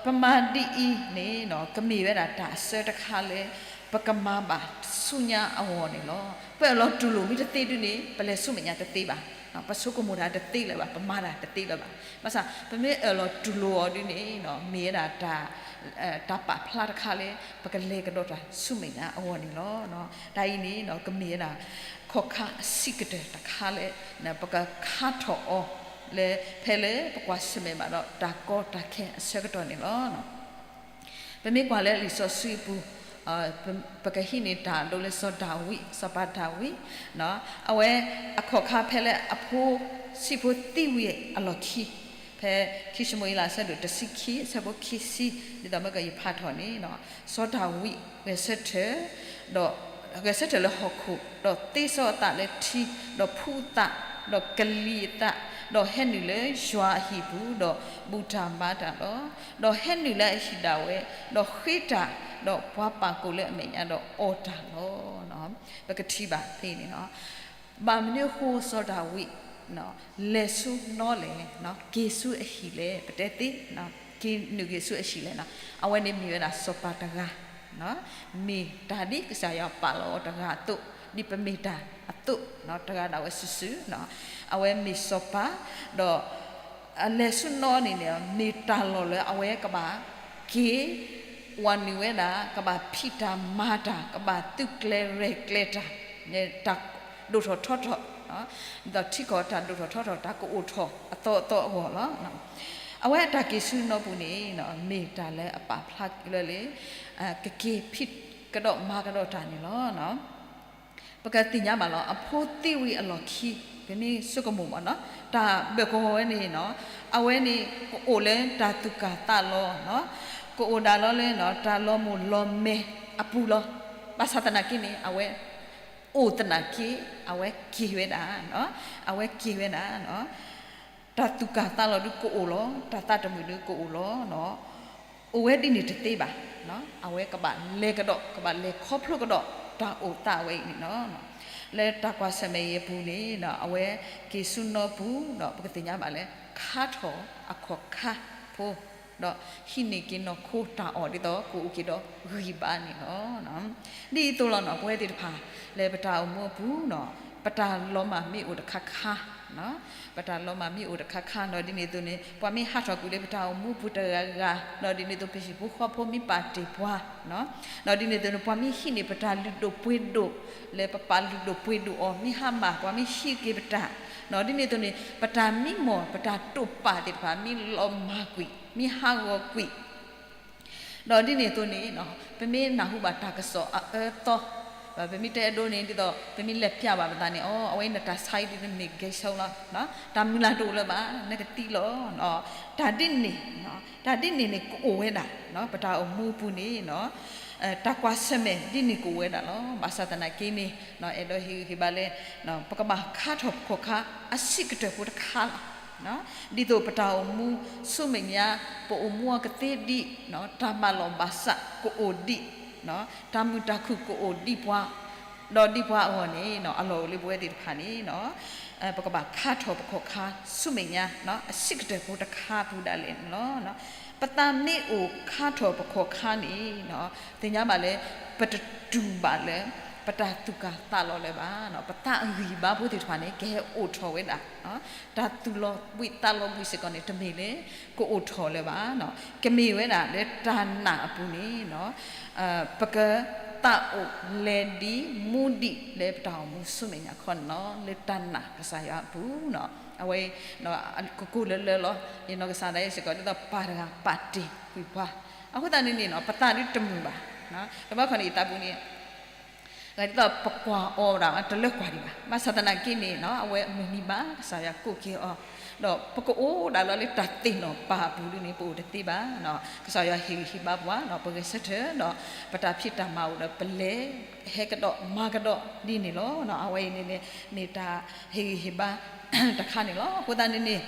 ပမၤဒ်အံၤန့ၣ် ကမ့ၢ်ဝဲဒၣ်တၢ်အစၢတခါလၢ ပကမၤဘၣ်ဆူညါအဂီၢ်န့ၣ်လီၤ. ပအၢၣ်လီၤတူၢ်လိာ်မ့ၢ်တသ့ဒုးန့ၣ် ပလဲၤဆူမဲာ်ညါတသ့ဘၣ်, ပဆိကမိၣ်တၢ်တသ့လၢၤဘၣ်, ပမၤတၢ်တသ့လၢၤဘၣ်. ဘၣ်ဆၣ် ပမ့ၢ်အၢၣ်လီၤတူၢ်လိာ်အီၤဒုးန့ၣ် မ့ၢ်ဝဲဒၣ် တၢ်ပာ်ဖျါတခါလၢ ပကလဲၤကဒီးတၢ်ဆူမဲာ်ညါအဂီၢ်န့ၣ်လီၤ. တၢ်အံၤန့ၣ် ကမ့ၢ်ဝဲဒၣ် ခီၣ်ခါအဆံးကတၢၢ်တခါလၢ ပကခါထီၣ်အီၤ လၢဖဲလၢပကွၢ်ဆၢၣ်မဲာ်ဘၣ်ဒီး တၢ်ကီတၢ်ခဲအဆၢကတီၢ်န့ၣ်လီၤ. ပမ့ၢ်ကွၢ်လၢလံာ်စီဆှံအပူၤ ပကဟံးန့ၢ်တၢ်ဒိလၢစီၤဒၤဝံး, စီၤပၤဒၤဝံး, အဝဲအခီၣ်ခါဖဲလၢအဖိဆံးဖိသံဝံၤအလီၢ်ခံ, ဖဲခံၡမူၤအ့လးအဆၢဒိၣ်တဆံခံ အဆၢဖိခံဆံ, ဒ်သိးမ့ၢ်ကယဖးထီၣ်န့ၣ်, စီၤဒၤဝံးဂဲၤဆၢထၢၣ်, ဒီးဂဲၤဆၢထၢၣ်လၢဟီၣ်ခိၣ်, ဒီးသ့စီအသးလၢထံ, ဒီးဖှူအသး, ဒီးကလံၤအသး, ဒီးဟဲနုာ်လၢယွၤအဟံၣ်ပူၤ, ဒီးဘူၣ်တၢ်ဘါတၢ်လီၤ. ဒီးဟဲနုာ်လၢအဟံၣ်ဒၣ်ဝဲ, ဒီးဃ့တၢ်, ဒီးပှၤပာ်ကိၣ်လၢအမဲာ်ညါဒီးအီၣ်တၢ်လီၤ. ပကထံၣ်ဘၣ်ဖဲအံၤန့ၣ်လီၤ. ဘၣ်မနုၤအဃိစီၤဒၤဝံး လဲၤဆူနီလဲၣ်, က့ၤဆူအဟံၣ်လဲၣ်, ပတဲသ့, က့ၤနုာ်က့ၤဆူအဟံၣ်လဲၣ်, အဝဲန့ၣ်မ့ၢ်ဝဲဒၣ်စီၤပၤတဂၤ, မ့ၢ်တၢ်ဒ်ကစၢ်ယွၤပာ်လီၤအီၤတဂၤအသိး, ဒ်ပမ့ၢ်တၢ်အသိး, တဂၤဒၣ်ဝဲစုာ်စုာ်, အဝဲမ့ၢ်စီၤပၤ, ဒီး အလဲၤဆူနီန့ၣ်န့ၣ် မ့ၢ်တၢ်လီၢ်လၢအဝဲကဘၣ်က့ၤ ဝၤနုာ်ဝဲဒၣ် ကဘၣ်ဖံးတၢ်မၤတၢ် ကဘၣ်သုးကျဲၤရဲၣ်ကျဲၤတၢ်, တၢ်ဒိၣ်ထီၣ်ထီထီၣ်, ဒ်သိးထံကီၢ်တၢ်ဒိၣ်ထီၣ်ထီထီၣ် တၢ်ကအိၣ်ထီၣ်အသီအသီအဂီၢ်လီၤ. အဝဲအတၢ်က့ၤဆူနီပူၤန့ၣ် မ့ၢ်တၢ်လၢအပာ်ဖျါလၢလၢ ကက့ၤဖံးကဒီးမၤကဒီးတၢ်န့ၣ်လီၤ. ပကသ့ၣ်ညါဘၣ်လီၤ အဖိသံဝံၤအလီၢ်ခံ, ပမ့ၢ်ဆိကမိၣ်မ့ၢ်နီၤ တၢ်ဘၢၣ်ကဝီၤဝဲန့ၣ်နီၤ အဝဲန့ၣ်ကအိၣ်လၢတၢ်သူၣ်ကၢ်သးလီၤ, ကအိၣ်ဒၣ်လီၤလၢတၢ်လီၤမိၢ်လီၤမဲအပူၤလီၤ. ဘၣ်ဆၣ်သနာ်က့န့ၣ် အဝဲအိၣ်သနာ်က့ အဝဲက့ၤဝဲဒၣ်, အဝဲက့ၤဝဲဒၣ် တၢ်သူၣ်ကၢ်သးလီၤဒုးကအိၣ်လီၤ, တၢ်သးတမုာ်ဒုးကအိၣ်လီၤ. အိၣ်ဝဲဒ်န့ၣ်တသ့ဘၣ်, အဝဲကဘၣ်လဲၤကဒီး ကဘၣ်လဲၤခီဖျိကဒီး တၢ်အိၣ်သးဝဲအံၤန့ၣ်လီၤ. လၢတၢ်ကွၢ်ဆၢၣ်မဲာ်အံၤအပူၤန့ၣ် အဝဲက့ၤဆူနီပူၤဒီး ပကသ့ၣ်ညါဘၣ်လၢ ခါထီၣ်အခီၣ်ခါဖိ ဒီးဟံးန့ၢ်က့ၤနီၢ်ခိတၢ်အီၣ်ဒ်သိးကအိၣ်က့ၤဒီးဂံၢ်ဘါန့ၣ်လီၤ. ဒ်အံၤအသိးလီၤနီၤ ပဝဲသ့ၣ်တဖၣ် လၢပတၢ်အိၣ်မူအပူၤနီၤ ပတၢ်လီၤမၢ်မ့ၢ်အိၣ်တခါခါ ပတၢ်လီၤမၢ်မ့ၢ်အိၣ်တခါခါ ဒီးဒ်န့ၣ်အသိးန့ၣ် ပှၤမ့ၢ်ဟးထီၣ်ကွံာ်လၢပတၢ်အိၣ်မူအပူၤတဂၤဂၤ ဒီးဒ်န့ၣ်အသိး ပဟံၣ်ဖိဃီဖိမ့ၢ်ပာ်တ့ၢ်ပှၤ ဒီးဒ်န့ၣ်အသိးန့ၣ် ပှၤမ့ၢ်ဟံးန့ၢ်ပတၢ်လုၢ်ဒိၣ်ပှ့ၤဒိၣ် လၢပပာ်လုၢ်ဒိၣ်ပှ့ၤဒိၣ်အီၤ မ့ၢ်ဟါမၢ် ပှၤမ့ၢ်ဟံးက့ၤပတၢ် ဒီးဒ်န့ၣ်အသိးန့ၣ် ပတၢ်မံမီၢ် ပတၢ်တိာ်ပာ်သ့ၣ်တဖၣ် မ့ၢ်လီၤမၢ်ကွံာ် မ့ၢ်ဟးဂီၤကွံာ် ဒီးဒ်န့ၣ်အသိးန့ၣ် ပမ့ၢ်နၢ်ဟူဘၣ်တၢ်ကစီၣ်အအၢအသီ ပမ့ၢ်တဲအဒိန့ၣ် ဒ်သိး ပမ့ၢ်လဲၤပျၢ်ဘၣ်ပသးန့ၣ် အိ အဝဲအံၤနတၢ်ဆါအံၤဒ်သိး မ့ၢ်ဂဲဆိလီၤ, တၢ်မုၢ်လၢ်တအိၣ်လၢၤဘၣ် နကသံလီၤ. တၢ်ဒ်န့ၣ် တၢ်ဒ်န့ၣ်န့ၣ် ကအိၣ်ဝဲဒၣ် ပတၢ်အိၣ်မူအပူၤန့ၣ် တၢ်ကွၢ်ဆၢၣ်မဲာ်ဒ်န့ၣ်ကအိၣ်ဝဲဒၣ်လီၤ. ဘၣ်ဆၣ်သနာ်က့န့ၣ် အဲၣ်ဒိးဟ့ၣ်ဂံၢ်ဟ့ၣ်ဘါလၢ ပကဘၣ်ခါထီၣ်ပခီၣ်ခါအဆံးကတၢၢ်ဖိတခါလီၤ. ဒ်သိးပတၢ်အိၣ်မူဆူမဲာ်ညါ ပအိၣ်မူအကသ့ဒံး, တၢ်မၤလီၢ်ဘၣ်စးကအိၣ်ဒံး, တၢ်မုာ်တၢ်ခုၣ်ကအိၣ်ဒံးပှၤ, ဒီးဒ်ပှၤအဂီၢ်န့ၣ် အလီၢ်အိၣ်လၢပဝဲသ့ၣ်တဖၣ်န့ၣ် ပကဘၣ်ခါထီၣ်ပခီၣ်ခါဆူမဲာ်ညါ အဆံးကတၢၢ်ဖိတခါပူၤဒၣ်လဲာ်န့ၣ်လီၤ. ပသးမ့ၢ်အိၣ်ခါထီၣ်ပခီၣ်ခါန့ၣ် သ့ၣ်ညါဘၣ်လၢ ပတတူၢ်ဘၣ်လၢ ပတၢ်သူၣ်ကၢ်သးလီၤလၢၤဘၣ်. ပသးအဂံၢ်ဘါဖိသ့ၣ်တဖၣ်န့ၣ် ကဟဲအိၣ်ထီၣ်ဝဲဒၣ်, တၢ်သူၣ်လီၤဘှံးသးလီၤဘှံးစ့ၢ်ကီးန့ၣ် တမ့ၢ်လၢကအိၣ်ထီၣ်လၢၤဘၣ်. ကမ့ၢ်ဝဲဒၣ်လၢတၢ်နာ်အပူၤန့ၣ် ပကသးအိၣ်လဲၤဒံးမူဒံးလၢပတၢ်အိၣ်မူဆူမဲာ်ညါခီန့ၣ်လီၤ. လၢတၢ်နာ်ကစၢ်ယွၤအပူၤ, အဝဲ ကကိၢ်လၢလၢလီၤ. ယနီၢ်ကစၢ်ဒၣ်ယဲစ့ၢ်ကီး ဒ်သိးပၢ်တဂၤပာ်တ့ၢ်ကွံာ်ပှၤ, အဃိသတးန့ၣ်န့ၣ် ပသးဒ်တမုာ်ဘၣ်. တဘျီခီန့ၣ် ယသးပူၤန့ၣ် ဒ်သိးပကွၢ်အီၤဒၣ် တလၢကွၢ်ဒံးဘၣ်. ဘၣ်ဆၣ်သနာ်က့န့ၣ် အဝဲအမုၢ်နံၤဘၣ် ကစၢ်ယွၤကိးက့ၤအီၤ, ဒီးပကအိၣ်ဒၣ်လီၤလၢတၢ်သ့ၣ်နီၣ်ပၢ်အပူၤဒ်န့ၣ် ပအိၣ်တသ့ဘၣ်. ကစၢ်ယွၤဟ့ၣ်ဂံၢ်ဟ့ၣ်ဘါပှၤ ဒီးပဂဲၤဆၢထၢၣ် ဒီးပတၢ်ဖံးတၢ်မၤအိၣ်ဒီး ပလဲၤဟဲကဒီးမၤကဒီးဒ်န့ၣ်လီၤ. အဝဲအံၤန့ၣ်န့ၣ် မ့ၢ်တၢ်ဟ့ၣ်ဂံၢ်ဟ့ၣ်ဘါတခါန့ၣ်လီၤ. အဃိသတးန့ၣ်န့ၣ်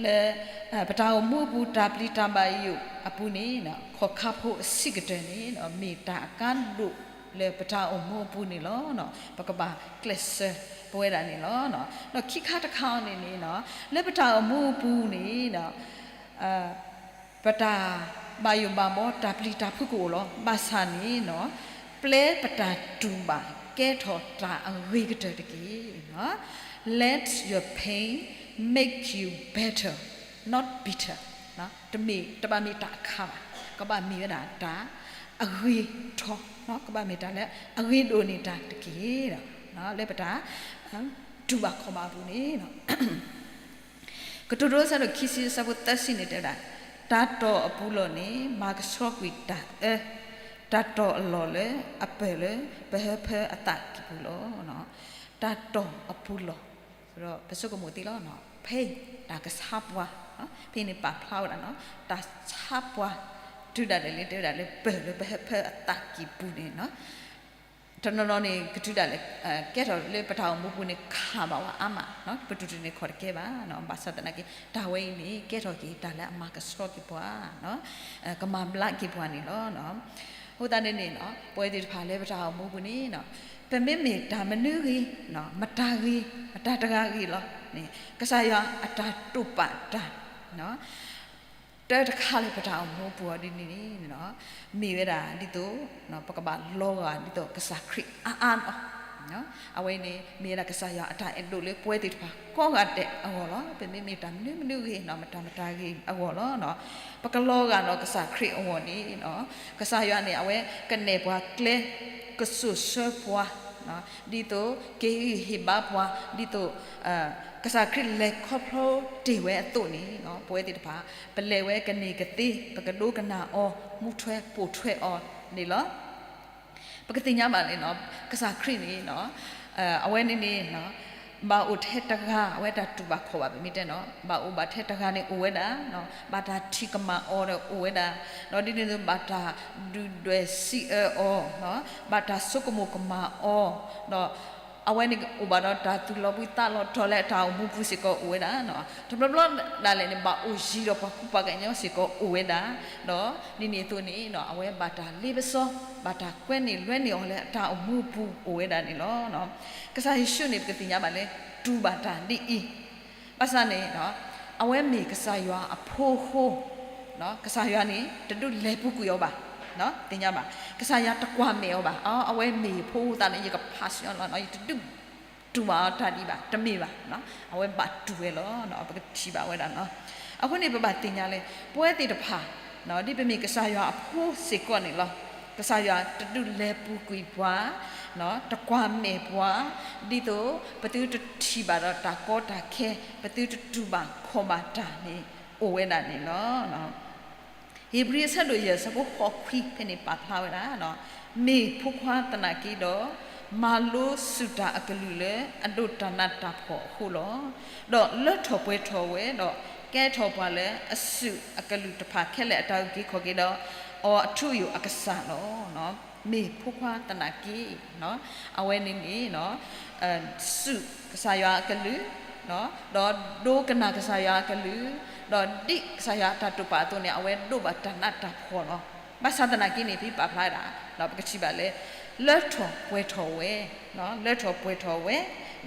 လၢ ပတၢ်အိၣ်မူအပူၤ တၢ်ပျံၤတၢ်ဘၣ်ယိၣ်အပူၤန့ၣ် ခီၣ်ခါဖိအဆံးကတၢၢ်န့ၣ် မ့ၢ်တၢ်အကါဒိၣ်လၢပတၢ်အိၣ်မူအပူၤန့ၣ်လီၤ. ပကဘၣ်ကျဲးစၢးပဝဲဒၣ်န့ၣ်လီၤ. ဒီးခံခါတခါအံၤန့ၣ်န့ၣ် လၢပတၢ်အိၣ်မူအပူၤန့ၣ် ပတၢ်ဘၣ်ယိၣ်ဘၣ်ဘီ တၢ်ပျံၤတၢ်ဖုးကအိၣ်လီၤ. ဘၣ်ဆၣ်န့ၣ် ပျဲပတၢ်တူၢ်ဘၣ်ကဲထီၣ်တၢ်အဂ့ၤကတၢၢ်တက့ၢ်. Let your pain make you better, not bitter. တမ့ၢ် တဘၣ်မ့ၢ်တၢ်အခါဘၣ်, ကဘၣ်မ့ၢ်ဝဲဒၣ်တၢ်အဂ့ၤထီၣ်, ကဘၣ်မ့ၢ်တၢ်လၢအဂ့ၤဒိၣ်န့ၢ်တၢ်တက့ၢ်. လၢပတၢ်တူၢ်ဘၣ်ခီၣ်ဘၣ်အပူၤန့ၣ် ကတိၤဒိအဆၢဒိၣ်ခံဆံအဆၢဖိသၢဆံန့ၣ်တဲဝဲဒၣ်, တၢ်တီၢ်အပူၤလီၢ်န့ၣ် မၤကဆှီကွံာ်တၢ်အၢ, တၢ်တီၢ်အလီၢ်လၢအပၢၢ်လၢပဟၢဖၢအသးကံၢ်ပူၤလီၤ. တၢ်တီၢ်အပူၤလီၢ်, ဒီးပဆိကမိၣ်သ့လီၤ, pain တၢ်ကဆါပှၤ, ဖဲန့ၣ်ပာ်ဖျါဝဲဒၣ်နီၤ, တၢ်ဆါပှၤ တုၤဒၣ်လဲာ်လၢတဲဝဲဒၣ်လၢပၢၢ်လၢပဟၢဖၢအသးကံၢ်ပူၤန့ၣ်နီၤ တနီၤနီၤန့ၣ် ကတုၤဒၣ်လဲာ် ကဲထီၣ်လၢပတၢ်အိၣ်မူပူၤန့ၣ် ခးဘၣ်ဝဲအါမး, ပတူၢ်တန့ၢ်ခီၣ်တကဲဘၣ်, ဘၣ်ဆၣ်သနာ်က့ တၢ်ဝဲအံၤန့ၣ် ကဲထီၣ်က့ၤတၢ်လၢအမၤကဆှီက့ၤပှၤ, ကမၤဘျါက့ၤပှၤန့ၣ်လီၤ. အဃိသတးန့ၣ်န့ၣ် ပဝဲသ့ၣ်တဖၣ်လၢပတၢ်အိၣ်မူပူၤန့ၣ် ပမ့မ့ၢ်တၢ်မနုၤဂ့ၤ, မတၤဂ့ၤ, မတၤတဂၤဂ့ၤလီၤန့ၣ် ကစၢ်ယွၤအတၢ်တိာ်ပာ်တၢ် တၢ်တခါလၢပတၢ်အိၣ်မူပူၤအီၤဒ်န့ၣ်န့ၣ် မ့ၢ်ဝဲဒၣ်ဒ်သိး ပကဘၣ်လီၤဂာ်ဒ်သိးကစၢ်ခရံာ်အါအါအီၤ, အဝဲန့ၣ် မ့ၢ်ဝဲဒၣ်ကစၢ်ယွၤအတၢ်အဲၣ်ဒိးလၢပဝဲသ့ၣ်တဖၣ်ကိးဂၤဒဲးအဂီၢ်လီၤ. ပမ့မ့ၢ်တၢ်မနုၤမနုၤဂ့ၤ မတၤမတၤဂ့ၤအဂီၢ်လီၤ, ပကလီၤဂာ်ဒီးကစၢ်ခရံာ်အဂီၢ်န့ၣ် ကစၢ်ယွၤန့ၣ် အဝဲကနဲၣ်ပှၤကျဲ ကစိာ်ဆှၢပှၤ ဒ်သိးကဟ့ၣ်ဂံၢ်ဟ့ၣ်ဘါပှၤ ဒ်သိး ကစၢ်ခရံာ်လဲၤခီဖျိတ့ၢ်ဝဲအသိးန့ၣ် ပဝဲသ့ၣ်တဖၣ် ပလဲၤဝဲကန့ၢ်ကသ့ ပကဒိကနၣ်အီၤ မူထွဲပိာ်ထွဲအီၤန့ၣ်လီၤ. ပကသ့ၣ်ညါဘၣ်န့ၣ် ကစၢ်ခရံာ်န့ၣ် အဝဲန့ၣ်န့ၣ် ဘၣ်အိၣ်ထဲတဂၤ အဝဲတၢ်တူၢ်ဘၣ်ခီၣ်ဘၣ် ပမ့ၢ်တဲနီၤ ဘၣ်အိၣ်ဘၣ်ထဲတဂၤန့ၣ်အိၣ်ဝဲဒၣ်, ဘၣ်တၢ်ထံၣ်ကမၣ်အီၤဒီးအိၣ်ဝဲဒၣ်, ဒီးဒ်န့ၣ်အသိးဘၣ်တၢ်ဒုၣ်ဒွဲၣ်စံးအၢအီၤ, ဘၣ်တၢ်ဆိကမိၣ်ကမၣ်အီၤ, ဒီး အဝဲန့ၣ်အိၣ်ဘၣ်ဒီးတၢ်သူၣ်လီၤဘှံးသးလီၤတီၤလၢအတၢ်အိၣ်မူပူၤစ့ၢ်ကီးအိၣ်ဝဲဒၣ်, တဘျီဘျီဒၣ်လဲာ်န့ၣ် ဘၣ်အိၣ်ယံၤဒီးပှၤကူပှၤကညီစ့ၢ်ကီးအိၣ်ဝဲဒၣ်, ဒီးဒ်န့ၣ်အသိးန့ၣ် အဝဲဘၣ်တၢ်လ့ပစီ ဘၣ်တၢ်ကွဲန့ၢ်လွဲန့ၢ်အီၤလၢအတၢ်အိၣ်မူပူၤအိၣ်ဝဲဒၣ်န့ၣ်လီၤ. ကစၢ်ယ့ၣ်ၡူးန့ၣ် ပကသ့ၣ်ညါဘၣ်လၢ တူၢ်ဘၣ်တၢ်ဒ်အံၤ, ဘၣ်ဆၣ်န့ၣ် အဝဲမ့ၢ်ကစၢ်ယွၤအဖိအဃိ ကစၢ်ယွၤန့ၣ် တဒုးလဲၤပူၤကွံာ်အီၤဘၣ်, သ့ၣ်ညါဘၣ်, ကစၢ်ယွၤတကွၢ်မဲာ်အီၤဘၣ်, အဝဲမ့ၢ်ဖိသးန့ၣ် ယကဖးဆှၢလီၤ, ယတဒုးတူၢ်ဘၣ်အီၤတၢ်ဒ်ဘၣ်, တမ့ၢ်ဘၣ်, အဝဲဘၣ်တူၢ်ဝဲလီၤ, ပကထံၣ်ဘၣ်ဝဲဒၣ်နီၤ. အဃိန့ၣ် ပဘၣ်သ့ၣ်ညါလၢ ပဝဲသ့ၣ်တဖၣ် ဒ်ပမ့ၢ်ကစၢ်ယွၤအဖိစ့ၢ်ကီးန့ၣ်လီၤ. ကစၢ်ယွၤတဒုးလဲၤပူၤကွံာ်ပှၤ, တကွၢ်မဲာ်ပှၤ, ဒ်သိးပသုတထံၣ်ဘၣ်ဒီးတၢ်ကီတၢ်ခဲ, ပသုတတူၢ်ဘၣ်ခီၣ်ဘၣ်တၢ်န့ၣ် အိၣ်ဝဲဒၣ်န့ၣ်လီၤ. ဧ့ၤဘြံၤအဆၢဒိၣ်ယဲၢ်အဆၢဖိဃိးခွံဖဲန့ၣ်ပာ်ဖျါဝဲဒၣ်, မ့ၢ်ဖိခွါသနာ်က့ဒီး, မၤလိစူၢ်တၢ်အကလုၢ်လၢအဒိးတၢ်နးတၢ်ဖှီၣ်အဃိလီၤ. ဒီးလၢထီၣ်ပှဲၤထီၣ်ဝဲဒီး, ကဲထီၣ်ပှၤလၢအစူၢ်အကလုၢ်တဖၣ်ခဲလၢာ်အတၢ်အုၣ်က့ၤခီၣ်က့ၤဒီး, အီၤအထူအယိာ်အကစၢ်လီၤ. မ့ၢ်ဖိခွါသနာ်က့ အဝဲန့ၣ်န့ၣ် စူၢ်ကစၢ်ယွၤအကလုၢ်, ဒီးဒိကနၣ်ကစၢ်ယွၤအကလုၢ်, ဒီးဒ်ကစၢ်ယွၤအတၢ်တိာ်ပာ်အသိးန့ၣ် အဝဲဒိးဘၣ်တၢ်နးတၢ်ဖှီၣ်လီၤ. ဘၣ်ဆၣ်သနာ်က့န့ၣ် ဖဲပာ်ဖျါဒၣ် ပကထံၣ်ဘၣ်လၢ လၢထီၣ်ပှဲၤထီၣ်ဝဲ, လၢထီၣ်ပှဲၤထီၣ်ဝဲ,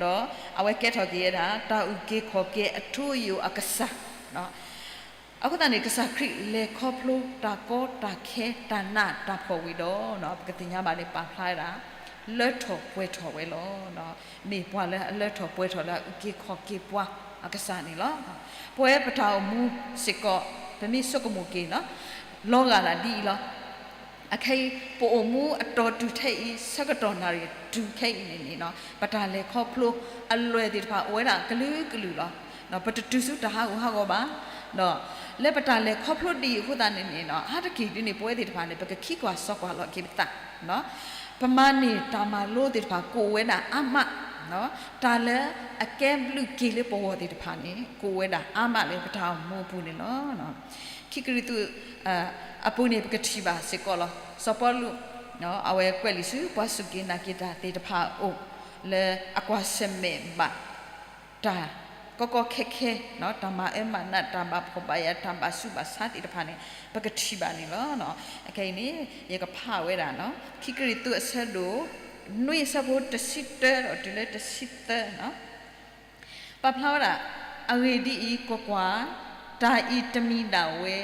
ဒီးအဝဲကဲထီၣ်က့ၤဝဲဒၣ် တၢ်အုၣ်က့ၤခီၣ်က့ၤအထူအယိာ်အကစၢ် အဃိသတးန့ၣ် ကစၢ်ခရံာ်လဲၤခီဖျိတၢ်ကီတၢ်ခဲတၢ်နးတၢ်ဖှီၣ်ဝံၤဒီး ပကသ့ၣ်ညါဘၣ်လၢပာ်ဖျါဝဲဒၣ် လၢထီၣ်ပှဲၤထီၣ်ဝဲလီၤ. မ့ၢ်ပှၤလၢအလၢထီၣ်ပှဲၤထီၣ်လၢအအုၣ်က့ၤခီၣ်က့ၤပှၤအကစၢ်န့ၣ်လီၤ. ပဝဲပတၢ်အိၣ်မူစ့ၢ်ကီး ပမ့ၢ်ဆိကမိၣ်က့ၤနီၤ လီၤဂာ်ဒၣ်ဒ်အံၤလီၤ. အခဲအံၤ ပအိၣ်မူအတီၤတုၤခဲအံၤ ဆၢကတီၢ်နၣ်ရံၣ်တုၤခဲအံၤန့ၣ်န့ၣ်နီၤ ပတၢ်လဲၤခီဖျိအလွဲၢ်သ့ၣ်တဖၣ် အိၣ်ဝဲဒၣ်ကလုာ်ကလုာ်လီၤ. ပတတုၤဆူတၢ်ဟးဂူာ်ဟးဂီၤဘၣ်. ဒီးလၢပတၢ်လဲၤခီဖျိဒ်အံၤအဃိသတးန့ၣ်န့ၣ်နီၤ အါတက့ၢ်ဒ်န့ၣ် ပဝဲသ့ၣ်တဖၣ်န့ၣ် ပကခံကွၢ်စီကွၢ်လီၤက့ၤပသး ပမၤန့ၢ်တၢ်မၤလိသ့ၣ်တဖၣ် ကအိၣ်ဝဲဒၣ်အါမး, တၢ်လၢအကဲဘျုးက့ၤလၢပဂီၢ်သ့ၣ်တဖၣ်န့ၣ် ကအိၣ်ဝဲဒၣ်အါမးလၢပတၢ်အိၣ်မူအပူၤန့ၣ်လီၤ. ခံကရံၣ်သူး အပူၤန့ၣ် ပကထံၣ်ဘၣ်စ့ၢ်ကီးလီၤ. စီၤပီလူး အဝဲကွဲးလံာ်ဆူ ပှၤစူၢ်က့ၤနာ်က့ၤတၢ်သ့ၣ်တဖၣ်အအိၣ် လၢအကွၢ်ဆၢၣ်မဲာ်ဘၣ် တၢ်ကီကီခဲခဲ တၢ်မၤအၢမၤနး တၢ်ဘၣ်ဖှီၣ်ဘၣ်ယာ် တၢ်ဘၣ်ဆူးဘၣ်ဆါသ့ၣ်တဖၣ်န့ၣ် ပကထံၣ်ဘၣ်န့ၣ်လီၤ. အခဲအံၤန့ၣ် ယကဖးဝဲဒၣ် ခံကရံၣ်သူးအဆၢဒိၣ် နွံအဆၢဖိတဆံတၢဒီးတုၤလၢတဆံသၢနီၤ ပာ်ဖျါဝဲဒၣ် အဂ့ၢ်ဒ်အံၤ, ကွၢ်ကွၢ်, တၢ်အံၤတမံၤဒၣ်ဝဲ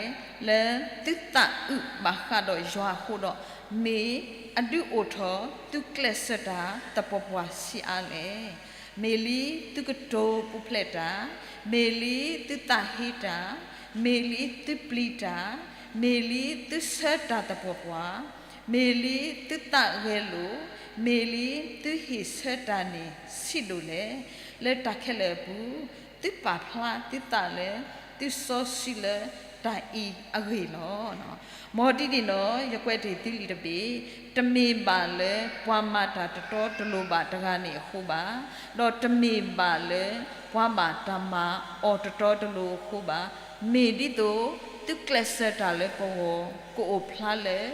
လၢသုသးအုးဘၣ်ဃးဒီးယွၤအဃိဒီး, မ့ၢ်အဒုးအိၣ်ထီၣ်သုကျဲးစၢးတၢ်သပှၢ်ပှၢ်ဆံးအါလဲၣ်. မ့ၢ်လံသုကတိၤပူၤဖျဲးတၢ်, မ့ၢ်လံသုသးဟ့တၢ်, မ့ၢ်လံသုပျံၤတၢ်, မ့ၢ်လံသုဆၢတၢ်သပှၢ်ပှၢ်, မ့ၢ်လံသုသးဂဲၤလိာ်, မ့ၢ်လံသုဟ့ၣ်ဆၢတၢ်န့ၣ်ဆံးဒိၣ်လဲၣ်. လၢတၢ်ခဲလၢာ်အပူၤ သုပာ်ဖျါသုသးလၢ သုစီဆှံလၢတၢ်အံၤအဂ့ၢ်လီၤ. မ်ဒ်န့ၣ်ဒီး ယကွဲးတ့ၢ်သုလံာ်တဘ့ၣ်, တမ့ၢ်ဘၣ်လၢပှၤမၤတၢ်တတီတလိၤဘၣ်တဂၤန့ၣ်အဃိဘၣ်, ဒီးတမ့ၢ်ဘၣ်လၢပှၤဘၣ်တၢ်မၤအီၤတတီတလိၤအဃိဘၣ်, မ့ၢ်ဒ်သိးသုကျဲးစၢးတၢ်လၢပဂီၢ် ကအိၣ်ဖျါလၢ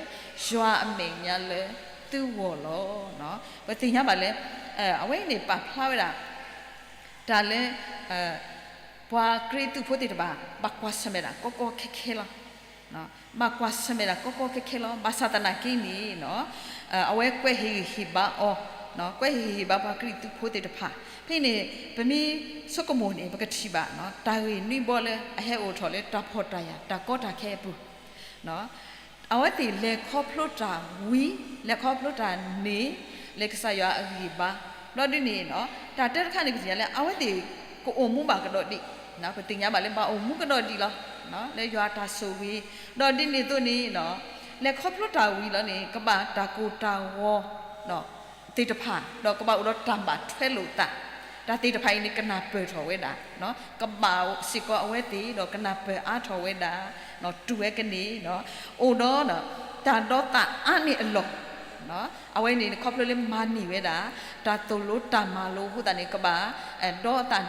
ယွၤအမဲာ်ညါလၢသုဂီၢ်လီၤ. ပသ့ၣ်ညါဘၣ်လၢ အဝဲအံၤန့ၣ်ပာ်ဖျါဝဲဒၣ် တၢ်လၢ ပှၤခရံာ်ဖိသ့ၣ်တဖၣ် ဘၣ်ကွၢ်ဆၢၣ်မဲာ်ဒၣ်ကီကီခဲခဲလီၤ. ဘၣ်ကွၢ်ဆၢၣ်မဲာ်ဒၣ်ကီကီခဲခဲလီၤ. ဘၣ်ဆၣ်သနာ်က့န့ၣ် အဝဲကွဲးဟ့ၣ်ဂံၢ်ဟ့ၣ်ဘါအီၤ, ကွဲးဟ့ၣ်ဂံၢ်ဟ့ၣ်ဘါပှၤခရံာ်ဖိသ့ၣ်တဖၣ်. ဖဲန့ၣ် ပမ့ၢ်ဆိကမိၣ်န့ၣ် ပကထံၣ်ဘၣ် တၢ်ဂ့ၢ်နွံဘီလၢအဟဲအိၣ်ထီၣ်လၢတၢ်ဖှီၣ်တၢ်ယာ် တၢ်ကီတၢ်ခဲအပူၤ အဝဲသ့ၣ်လဲၤခီဖျိတၢ်ဝံၤ လဲၤခီဖျိတၢ်န့ၣ် လၢကစၢ်ယွၤအဂံၢ်ဘါ, ဘျီဒ်န့ၣ် တၢ်တၢတခါန့ၣ် ပသ့ၣ်ညါလၢ အဝဲသ့ၣ်ကအိၣ်မူဘၣ်ကဒီးဒံး, ပသ့ၣ်ညါဘၣ်လၢဘၣ်အိၣ်မူကဒီးဒံးလီၤ. လၢယွၤအတၢ်ဆိၣ်ဂ့ၤ, ဒီးဒ်န့ၣ်အသိးန့ၣ် လဲၤခီဖျိတၢ်ဝံၤလီၤန့ၣ် ကဘၣ်တၢ်ကိၢ်တၢ်ဂီၤ သ့ၣ်တဖၣ် ဒီးကဘၣ်အိၣ်ဒီးတၢ်ဘၣ်ထွဲလိာ်သး, တၢ်သ့ၣ်တဖၣ်အံၤန့ၣ် ကနၢ်ပၢၢ်ထီၣ်ဝဲဒၣ်, ကဘၣ်စ့ၢ်ကီးအဝဲသ့ၣ်ဒီးကနၢ်ပၢၢ်အါထီၣ်ဝဲဒၣ်, တူၢ်ဝဲကန့ၢ် အိၣ်ဒီး တၢ်ဒီသးအါန့ၢ်အလီၢ်, အဝဲန့ၣ်ခီဖျိလၢမၤန့ၢ်ဝဲဒၣ် တၢ်သိၣ်လိတၢ်မၤလိအဃိသတးန့ၣ် ကဘၣ်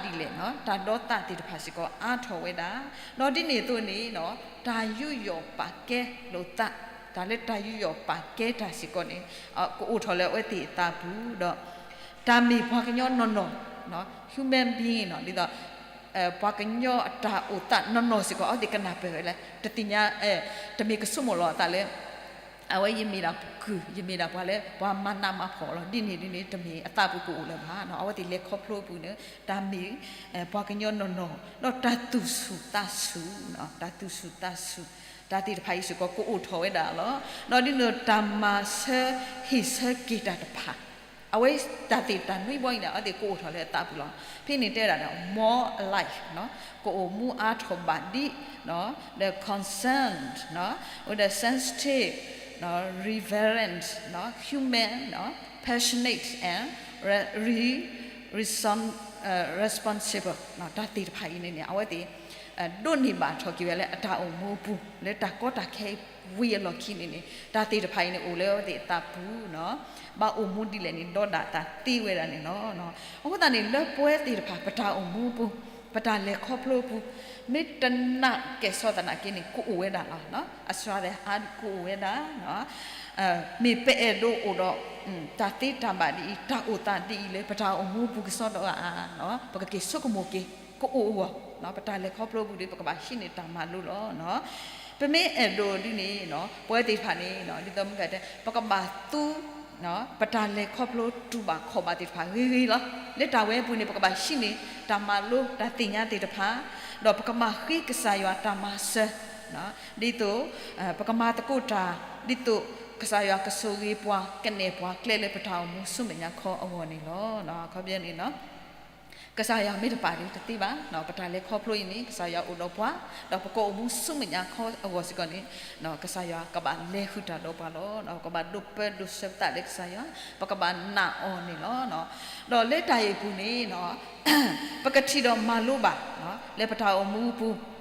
ဒီသးဒ်လဲၣ်, တၢ်ဒီသးသ့ၣ်တဖၣ်စ့ၢ်ကီးအါထီၣ်ဝဲဒၣ်, ဒီးဒ်န့ၣ်အသိးန့ၣ် တၢ်ယူးယီၣ်ပာ်ကဲလိာ်သး, တၢ်လၢတၢ်ယူးယီၣ်ပာ်ကဲတၢ်စ့ၢ်ကီးန့ၣ် ကအိၣ်ထီၣ်လၢအဝဲသ့ၣ်အသးပူၤဒီး တၢ်မ့ၢ်ပှၤကညီနီၢ်နီၢ်, human being နီၤ ဒ်သိး ပှၤကညီအတၢ်အိၣ်သးနီၢ်နီၢ်စ့ၢ်ကီး အဝဲသ့ၣ်ကနၢ်ပၢၢ်ဝဲလၢ တသ့ၣ်ညါ, တမ့ၢ်ကဆိကမိၣ်လီၤအသးလၢ အဝဲယမ့ၢ်ဒၣ်ကုၢ်, ယမ့ၢ်ဒၣ်ပှၤလၢ ပှၤမၤနးမၤဖှီၣ်လီၤ. ဒ်န့ၣ်ဒ်န့ၣ် တမ့ၢ်အသးပူၤကအိၣ်လၢၤဘၣ်. အဝဲသ့ၣ်လဲၤခီဖျိအပူၤန့ၣ် တၢ်မ့ၢ် ပှၤကညီနီၢ်နီၢ် ဒီးတၢ်သူၣ်ဆူၣ်သးဆူၣ်, တၢ်သူၣ်ဆူၣ်သးဆူၣ်, တၢ်သ့ၣ်တဖၣ်အံၤစ့ၢ်ကီး ကအိၣ်ထီၣ်ဝဲဒၣ်လီၤ. ဒီးဒ်န့ၣ်တၢ်မၤဆၢဟ့ၣ်ဆၢက့ၤတၢ်တဖၣ် အဝဲတၢ်သ့ၣ်တၢ်နွံဘီအံၤန့ၣ် အဝဲသ့ၣ်ကအိၣ်ထီၣ်လၢအသးပူၤလီၤ. ဖဲန့ၣ်တဲဝဲဒၣ်ဒီး more alive ကအိၣ်မူအါထီၣ်ဘၣ်ဒ် the concerned, with the sensitive, reverent, human, passionate and re- reson- responsible တၢ်သ့ၣ်တဖၣ်အံၤန့ၣ်န့ၣ် အဝဲသ့ၣ် ဒိးန့ၢ်ဘၣ်ထီၣ်က့ၤဝဲလၢအတၢ်အိၣ်မူအပူၤ လၢတၢ်ကီတၢ်ခဲဝံၤအလီၢ်ခံန့ၣ်န့ၣ် တၢ်သ့ၣ်တဖၣ်အံၤန့ၣ် အိၣ်လၢအဝဲသ့ၣ်အသးပူၤနီၤ ဘၣ်အိၣ်မူဒ်လဲၣ်န့ၣ် ဒီးဒၣ်တၢ်သ့ဝဲဒၣ်န့ၣ်လီၤ. အဃိသတးန့ၣ် လၢပဝဲသ့ၣ်တဖၣ် ပတၢ်အိၣ်မူအပူၤ ပတၢ်လဲၤခီဖျိအပူၤ မ့ၢ်တနာ်ကဲၣ်ဆိးသနာ်က့န့ၣ် ကအိၣ်ဝဲဒၣ်လီၤ. အစှၤဒၣ်အါကအိၣ်ဝဲဒၣ် မ့ၢ်ပအဲၣ်ဒိးအိၣ်ဒီး တၢ်သ့တၢ်ဘၣ်ဒ်အံၤ တၢ်အိၣ်သးဒ်အံၤလၢ ပတၢ်အိၣ်မူအပူၤကစီဒီဧါ, ပကက့ၤဆိကမိၣ်က့ၤ ကအိၣ်အဂီၢ် ပတၢ်လဲၤခီဖျိအပူၤဒီး ပကဘၣ်ဟံးန့ၢ်တၢ်မၤလိလီၤ. ပမ့ၢ်အဲၣ်ဒိးဒ်န့ၣ် ပဝဲသ့ၣ်တဖၣ်န့ၣ် ဒ်သိးမုၢ်ဂၤတဲ ပကဘၣ်သူ ပတၢ်လဲၤခီဖျိတူၢ်ဘၣ်ခီၣ်ဘၣ်သ့ၣ်တဖၣ်ဂ့ၤဂ့ၤလီၤ. လၢတၢ်ဝဲအပူၤန့ၣ် ပကဘၣ်ဟံးန့ၢ် တၢ်မၤလိ တၢ်သ့ၣ်ညါသ့ၣ်တဖၣ် ဒီးပကမၤဃ့ကစၢ်ယွၤတၢ်မၤစၢၤ ဒ်သိး ပကမၤသကိးတၢ် ဒ်သိး ကစၢ်ယွၤကဆိၣ်ဂ့ၤပှၤ ကနဲၣ်ပှၤကျဲလၢပတၢ်အိၣ်မူဆူမဲာ်ညါခီအဂီၢ်န့ၣ်လီၤ. အခီပညီန့ၣ် ကစၢ်ယွၤမ့ၢ်တပာ်ဒီးတသ့ဘၣ်. ပတၢ်လဲၤခီဖျိအံၤန့ၣ် ကစၢ်ယွၤအိၣ်ဒီးပှၤ, ဒီးပကအိၣ်မူဆူမဲာ်ညါခီအဂီၢ်စ့ၢ်ကီးန့ၣ် ကစၢ်ယွၤကဘၣ်လဲၤဃုာ်တၢ်ဒီးပှၤလီၤ. ပကဘၣ်ဒိးပၢဒိးဆၢပသးလၢကစၢ်ယွၤ, ပကဘၣ်နာ်အီၤန့ၣ်လီၤ. ဒီးလၢတၢ်အံၤအပူၤန့ၣ် ပကထံၣ်ဒီးမၤလိဘၣ် လၢပတၢ်အိၣ်မူအပူၤ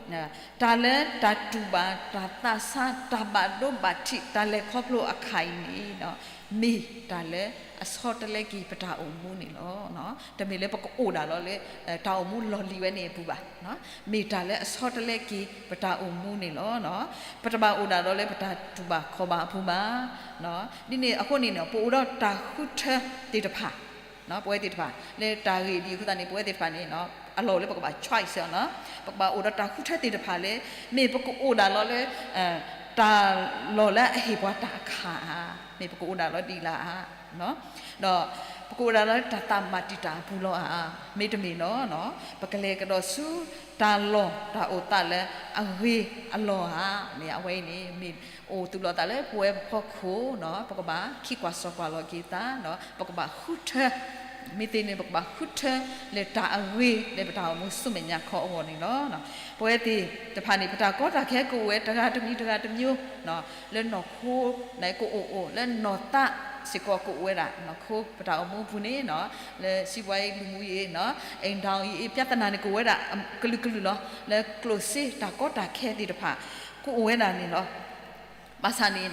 တၢ်လၢတၢ်တူၢ်ဘၣ်တၢ်သးဆါ တၢ်ဘၣ်ဒိဘၣ်ထံး တၢ်လဲၤခီဖျိအခါအံၤန့ၣ် မ့ၢ်တၢ်လၢအဆီတလဲက့ၤပတၢ်အိၣ်မူန့ၣ်လီၤ. တမ့ၢ်လၢပကအိၣ်ဒၣ်လီၤလၢ တၢ်အိၣ်မူလီၢ်လံၤဝဲန့ၣ်အပူၤဘၣ်. မ့ၢ်တၢ်လၢအဆီတလဲက့ၤပတၢ်အိၣ်မူန့ၣ်လီၤ. ပတဘၣ်အိၣ်ဒၣ်လီၤလၢပတၢ်တူၢ်ဘၣ်ခီၣ်ဘၣ်အပူၤဘၣ်. ဒ်န့ၣ်အဃိန့ၣ် ပအိၣ်ဒီးတၢ်ဃုထၢသ့ၣ်တဖၣ် ပဝဲသ့ၣ်တဖၣ် လၢတၢ်ဂ့ၢ်ဒ်အဃိသတးန့ၣ် ပဝဲသ့ၣ်တဖၣ်န့ၣ် အလီၢ်အိၣ်လၢပကဘၣ် choice လီၤ. ပကဘၣ်အိၣ်ဒီးတၢ်ဃုထၢသ့ၣ်တဖၣ်လၢ မ့ၢ်ပကအိၣ်ဒၣ်လီၤလၢ တၢ်လီၢ်လၢအဟ့ၣ်ပှၤတၢ်အခါဧါ, မ့ၢ်ပကအိၣ်ဒၣ်လီၤဒ်လဲၣ်ဧါ, ဒီးပကအိၣ်ဒၣ်လီၤလၢတၢ်သးမၤတံာ်တာ်အပူၤလီၤဧါ, မ့တမ့ၢ်ဒီး ပကလဲၤကဒီးဆူတၢ်လီၢ်တၢ်အိၣ်သးလၢအဂ့ၤအလီၢ်ဧါ, မ့ၢ်အဝဲအံၤန့ၣ် မ့ၢ်အိၣ်သူၣ်လီၤသးလၢပဝဲပဖီခိၣ် ပကဘၣ်ခံကွၢ်စီကွၢ်လီၤက့ၤသး ပကဘၣ်ဃုထၢ မ့ၢ်သ့န့ၣ် ပကဘၣ်ဃုထၢလၢတၢ်အဂ့ၤလၢပတၢ်အိၣ်မူဆူမဲာ်ညါခီအဂီၢ်န့ၣ်လီၤ. ပဝဲသ့ၣ်တဖၣ်န့ၣ် ပတၢ်ကီတၢ်ခဲကအိၣ်ဝဲတဂၤတမံၤတဂၤတမံၤ, လၢနီၢ်ခိန့ၣ်ကအိၣ်အိၣ် လၢနီၢ်သးစ့ၢ်ကီးကအိၣ်ဝဲဒၣ် နီၢ်ခိပတၢ်အိၣ်မူအပူၤန့ၣ် လၢစံးဘှါအံၤလူၤမူအံၤ အိမ်ထောင်အံၤ ပြဿနာန့ၣ်ကအိၣ်ဝဲဒၣ်ကလုာ်ကလုာ်လီၤ. လၢကျိၣ်စ့တၢ်ကီတၢ်ခဲသ့ၣ်တဖၣ် ကအိၣ်ဝဲဒၣ်န့ၣ်လီၤ. ဘၣ်ဆၣ်န့ၣ်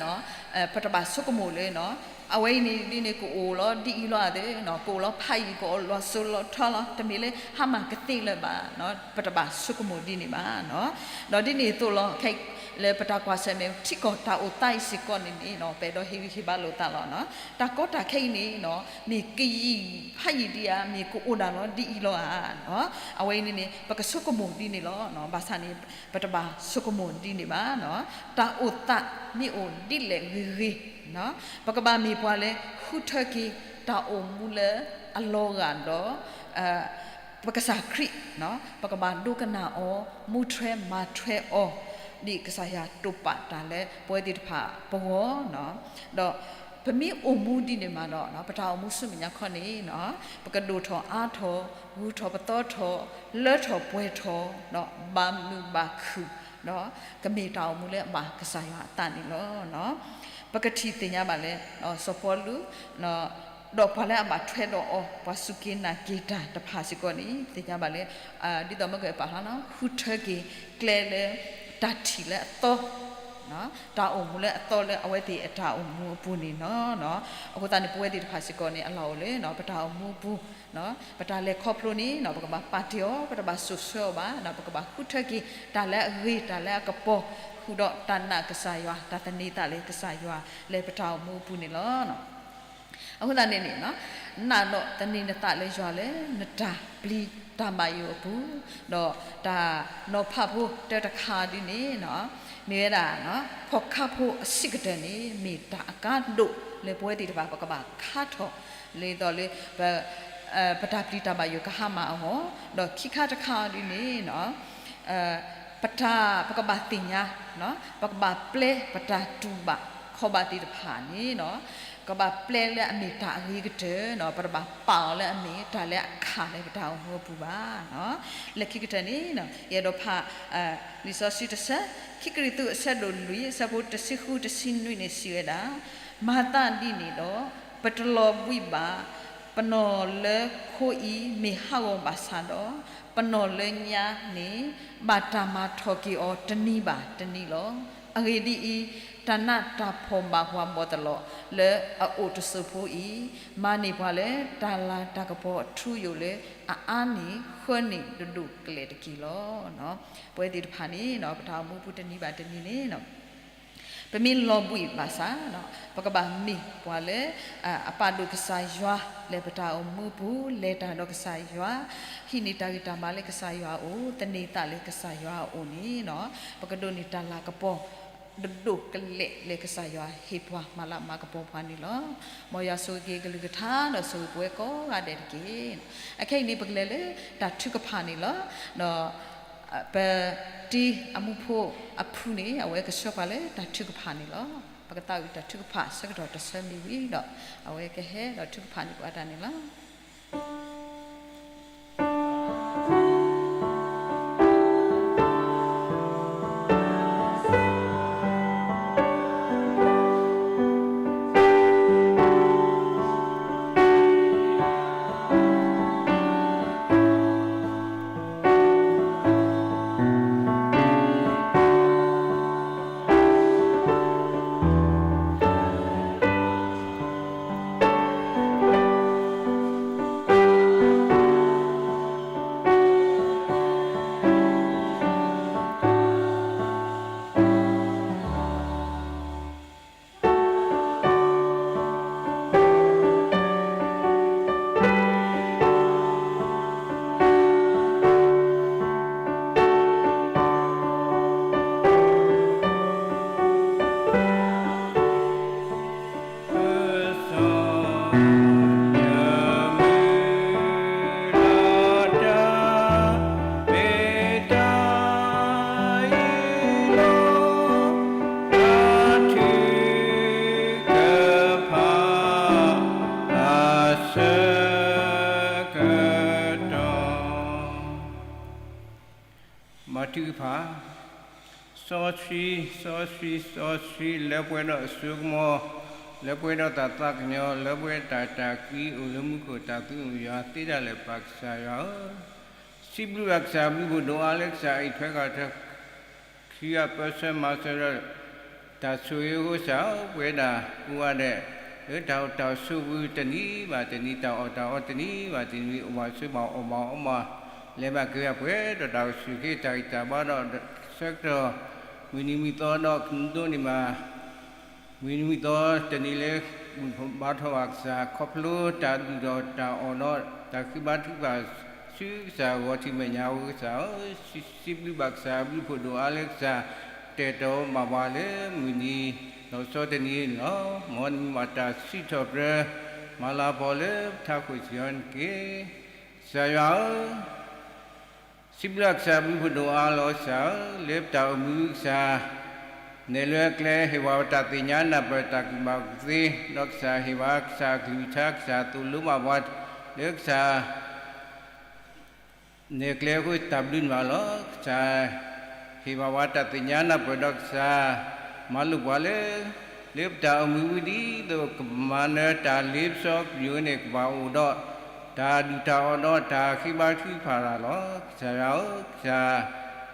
ပတဘၣ်ဆိကမိၣ်လၢ အဝဲအံၤန့ၣ်ဒ်န့ၣ် ကအိၣ်လီၤဒ်အံၤလီၤဧါသ့ၣ်, ကအိၣ်လီၤဖးယံၤ ကအိၣ်လီၤစိၤလီၤထီလီၤ တမ့ၢ်လၢဟါမၢ်ကသ့လၢၤဘၣ်, ပတဘၣ်ဆိကမိၣ်ဒ်န့ၣ်ဘၣ်. ဒီးဒ်န့ၣ်အသိးလီၤ ခဲအံၤလၢပတၢ်ကွၢ်ဆၢၣ်မဲာ် ထံကီၢ်တၢ်အိၣ်သးအံၤစ့ၢ်ကီးန့ၣ်န့ၣ် ပအဲၣ်ဒိးဟ့ၣ်ဂံၢ်ဟ့ၣ်ဘါလိာ်သးလီၤ. တၢ်ကီတၢ်ခဲအံၤန့ၣ် မ့ၢ်ကယံာ်ဖးယံၤဒံးဧါ, မ့ၢ်ကအိၣ်ဒၣ်လီၤဒ်အံၤလီၤဧါ. အဝဲအံၤန့ၣ်န့ၣ် ပကဆိကမိၣ်ဒ်န့ၣ်လီၤ. ဘၣ်ဆၣ်န့ၣ် ပတဘၣ်ဆိကမိၣ်ဒ်န့ၣ်ဘၣ်. တၢ်အိၣ်သးမ့ၢ်အိၣ်ဒ်လဲၣ်ဂ့ၤဂ့ၤ ပကဘၣ်မ့ၢ်ပှၤလၢဃုထၢက့ၤတၢ်အိၣ်မူလၢအလီၤဂာ်ဒီး ပကစၢ်ခရံာ်, ပကဘၣ်ဒိကနၣ်အီၤ မူထွဲမၤထွဲအီၤ ဒ်ကစၢ်ယွၤတိာ်ပာ်တၢ်လၢပဝဲသ့ၣ်တဖၣ်ပဂီၢ်, ဒီးပမ့ၢ်အိၣ်မူဒ်န့ၣ်မးဒီး ပတၢ်အိၣ်မူဆူမဲာ်ညါခီန့ၣ် ပကဒိၣ်ထီၣ်အါထီၣ် ဂုၤထီၣ်ပသီထီၣ် လၢထီၣ်ပှဲၤထီၣ် ဒီးဘၣ်မုာ်ဘၣ်ခုၣ် ဒီးကမ့ၢ်တၢ်အိၣ်မူလၢအဘၣ်ကစၢ်ယွၤအသးန့ၣ်လီၤ. ပကထံၣ်သ့ၣ်ညါဘၣ်လၢ စီၤပီလူး ဒီးပှၤလၢအဘၣ်ထွဲဒီးအီၤ ပှၤစူၢ်က့ၤနာ်က့ၤတၢ်တဖၣ်စ့ၢ်ကီးန့ၣ် သ့ၣ်ညါဘၣ်လၢ ဒ်သိးမ့ၢ်ကပာ်ဖျါနီၤ ဃုထၢက့ၤကျဲလၢ တၢ်ထံၣ်လၢအသီ တၢ်အိၣ်မူလၢအသီလၢအဝဲသ့ၣ်အတၢ်အိၣ်မူအပူၤန့ၣ်လီၤ. အဃိသတးန့ၣ် ပဝဲသ့ၣ်တဖၣ်စ့ၢ်ကီးန့ၣ် အလီၢ်အိၣ်လၢ ပတၢ်အိၣ်မူအပူၤ ပတၢ်လဲၤခီဖျိန့ၣ် ပကဘၣ်ပာ်တ့ၢ်အီၤ ပတဘၣ်စိာ်ဆှၢအီၤဘၣ် ပကဘၣ်ဃုထၢက့ၤ တၢ်လၢအဂ့ၤ တၢ်လၢအကပီၤ ဃုာ်ဒီးတၢ်နာ်ကစၢ်ယွၤ တၢ်သန့ၤသးလၢကစၢ်ယွၤလၢပတၢ်အိၣ်မူအပူၤန့ၣ်လီၤ. အဃိသတးန့ၣ်န့ၣ် နာ်ဒီးသန့ၤနသးလၢယွၤလၢနတၢ်ပျံၤတၢ်ဘၣ်ယိၣ်အပူၤ, ဒီးတၢ်နီၤဖးဖိတၢတခါဒ်န့ၣ် မ့ၢ်ဝဲဒၣ် ခီၣ်ခါဖိအဆံးကတၢၢ်န့ၣ် မ့ၢ်တၢ်အကါဒိၣ်လၢပဝဲသ့ၣ်တဖၣ် ပကဘၣ်ခါထီၣ် ဒ်သိးလၢ ပတၢ်ပျံၤတၢ်ဘၣ်ယိၣ်ကဟါမၢ်အဂီၢ်, ဒီးခံခါတခါဒ်န့ၣ် ပတၢ် ပကဘၣ်သ့ၣ်ညါ ပကဘၣ်ပျဲပတၢ်တူၢ်ဘၣ်ခီၣ်ဘၣ်သ့ၣ်တဖၣ်န့ၣ် ကဘၣ်ပျဲလၢအမ့ၢ်တၢ်အဂ့ၤကတၢၢ် ပတဘၣ်ပာ်အီၤလၢအမ့ၢ်တၢ်လၢအခးလၢပတၢ်အိၣ်မူအပူၤဘၣ်. လၢခံကတၢၢ်န့ၣ် ယအဲၣ်ဒိးဖး လံာ်စီဆှံတဆၢ, ခံကရံၣ်သူးအဆၢဒိၣ်လွံၢ် အဆၢဖိတဆံဃုတဆံနွံန့ၣ် စံးဝဲဒၣ်, မၤသးဒ်န့ၣ်ဒီး ပတလီၤဘှံးဘၣ်, ပနီၢ်လၢခိအံၤမ့ၢ်ဟးဂီၤဘၣ်ဆၣ်ဒီး ပနီၢ်လၢညါန့ၣ် ဘၣ်တၢ်မၤထီၣ်က့ၤအီၤတနံၤဘၣ်တနံၤလီၤ. အဂ့ၢ်ဒ်အံၤ, တၢ်နးတၢ်ဖှီၣ်ဘၣ်ပှၤဘီၣ်သလီးလၢအအိၣ်တစိၢ်ဖိအံၤ, မၤန့ၢ်ပှၤလၢတၢ်လၤတၢ်ကပီၤအထူအယိာ်လၢအအါန့ၢ်ဃၢန့ၢ်ဒိၣ်ဒိၣ်ကလဲာ်တက့ၢ်လီၤ. ပဝဲသ့ၣ်တဖၣ်န့ၣ် ပတၢ်အိၣ်မူပူၤတနံၤဘၣ်တနံၤန့ၣ် ပမ့ၢ်လီၤဘှံးဘၣ်ဆၣ် ပကဘၣ်မ့ၢ်ပှၤလၢ အပာ်ဒိၣ်ကစၢ်ယွၤလၢပတၢ်အိၣ်မူပူၤ လဲၤတၢ်ဒီးကစၢ်ယွၤ, ဟံးန့ၢ်တၢ်ဂံၢ်တၢ်ဘါလၢကစၢ်ယွၤအအိၣ်, သန့ၤသးလၢကစၢ်ယွၤအအိၣ်န့ၣ် ပကဒိးန့ၢ်တၢ်လၤကပီၤ ဒိၣ်ဒိၣ်ကလဲာ်လၢကစၢ်ယွၤဟ့ၣ်ပှၤမၤလၤမၤကပီၤပှၤန့ၣ်လီၤ. မ်ယွၤဆိၣ်ဂ့ၤက့ၤကလုၢ်ကထါ ဒီးဆိၣ်ဂ့ၤပဝဲကိးဂၤဒဲးတက့ၢ်. အခဲအံၤန့ၣ် ပကလဲၤလၢတၢ်ထုကဖၣ်န့ၣ်လီၤ. ဒီး ပတံၤအမူဖိအဖုန့ၣ် အဝဲကဆှၢပှၤလၢတၢ်ထုကဖၣ်န့ၣ်လီၤ. ပကသးဝံၣ်တၢ်ထုကဖၣ်ဆၢကတီၢ်တဆၢမံၤဝံၤဒီး အဝဲကဟဲဒီးထုကဖၣ်န့ၢ်ပှၤတၢ်န့ၣ်လီၤ. မၤထုကဖၣ်, စီဆှံ, စီဆှံ, စီဆှံ လၢပှဲၤဒီးအစိကမီၤ, လၢပှဲၤဒီးတၢ်သးကညီၤ, လၢပှဲၤတၢ်တၢ်ကွံအိၣ်လၢမူခိၣ်တၢ်သူၣ်မံယွၤသ့ဒၣ်လဲာ် ပၢ်ကစၢ်ယွၤဧၢ, စံးဘျုးဘၣ်ကစၢ်ဘျုးဖှိၣ်ဒိၣ်အါလၢကစၢ်အံးထွဲဃာ် ခံဂၤပၢဆှၢမၤစၢၤဒီး တၢ်ဆိၣ်ဂ့ၤအဃိစၢ်ဧၢ, ပဝဲဒၣ်ကိးဂၤဒဲး လၢတၢ်အိၣ်တၢ်ဆိးပူၤတနံၤဘၣ်တနံၤ တၢ်အီၣ်တၢ်အီတနံၤဘၣ်တနံၤ အိၣ်ဘၣ်ဆိးဘၣ်အီၣ်ဘၣ်အီမး လဲၤဘၣ်က့ၤဘၣ်ပှဲၤဒီးတၢ်အိၣ်ဆူၣ်အိၣ်ချ့တၢ်ဂံၢ်တၢ်ဘါဒီး ဆၢကတီၢ် မုၢ်နံၤမုၢ်သီဒီးကဒိးန့ၢ်ဘၣ် မုၢ်နံၤမုၢ်သီတနံၤလၢ ဘူၣ်ဘါထီၣ်ဘၣ်ကစၢ် ခီဖျိတၢ်ဒုၣ်ဒီးတၢ်အီၣ်ဒီး တၢ်ဃ့ဘါထုကဖၣ်ဆူကစၢ်ဂီၤထံးမဲာ်ညါအဃိကစၢ်ဧၢ, စံးဘျုးဘၣ်ကစၢ်ဘျုးဖှိၣ်ဒိၣ်အါလၢကစၢ် တဲာ်တီၤဘၣ်ပှၤလၢမုၢ်နံၤလီၤဆီတနံၤန့ၣ်လီၤ. မ်နမံၤဘၣ်တၢ်စံးထီၣ်ပတြၢၤ မၤလၤကပီၤလၢပထးခိၣ်ဆံးအီၤန့ၣ်တက့ၢ်. ကစၢ်ယွၤဧၢ စံးဘျုးကစၢ်ဘျုးဖှိၣ်ဒိၣ်အါလီၤကစၢ်ဧၢ, လၢပတၢ်အိၣ်မူကစၢ် နဲၣ်လၢအကျဲဟ့ၣ်ဝဲတၢ်သ့ၣ်ညါနၢ်ပၢၢ်တၢ်ကူၣ်ဘၣ်ကူၣ်သ့, ဒီးကစၢ်ဟ့ၣ်ဝဲကစၢ်အကလုၢ်ကထါ ကစၢ်သိၣ်လိဘၣ်ပှၤ လၢကစၢ် နဲၣ်ကျဲအဃိတၢ်ဘျုးနမးလီၤ. ကစၢ်ဟ့ၣ်ဘၣ်ပှၤတၢ်သ့ၣ်ညါနၢ်ပၢၢ်ဒီးကစၢ် မၤလိာ်ပှၤလၢ လၢပတၢ်အိၣ်မူဝံၤဒ်သိးကမၤနၢၤတၢ်လ့ပစီကမျူးန့ၣ် ကဘၣ်အိၣ်ဒီး တၢ်ဒုၣ်တၢ်အီၣ်ဒီးတၢ်ဃ့ဘါထုကဖၣ်တၢ်လီၤ. ကစၢ်ယွၤဧၢ, ကစၢ်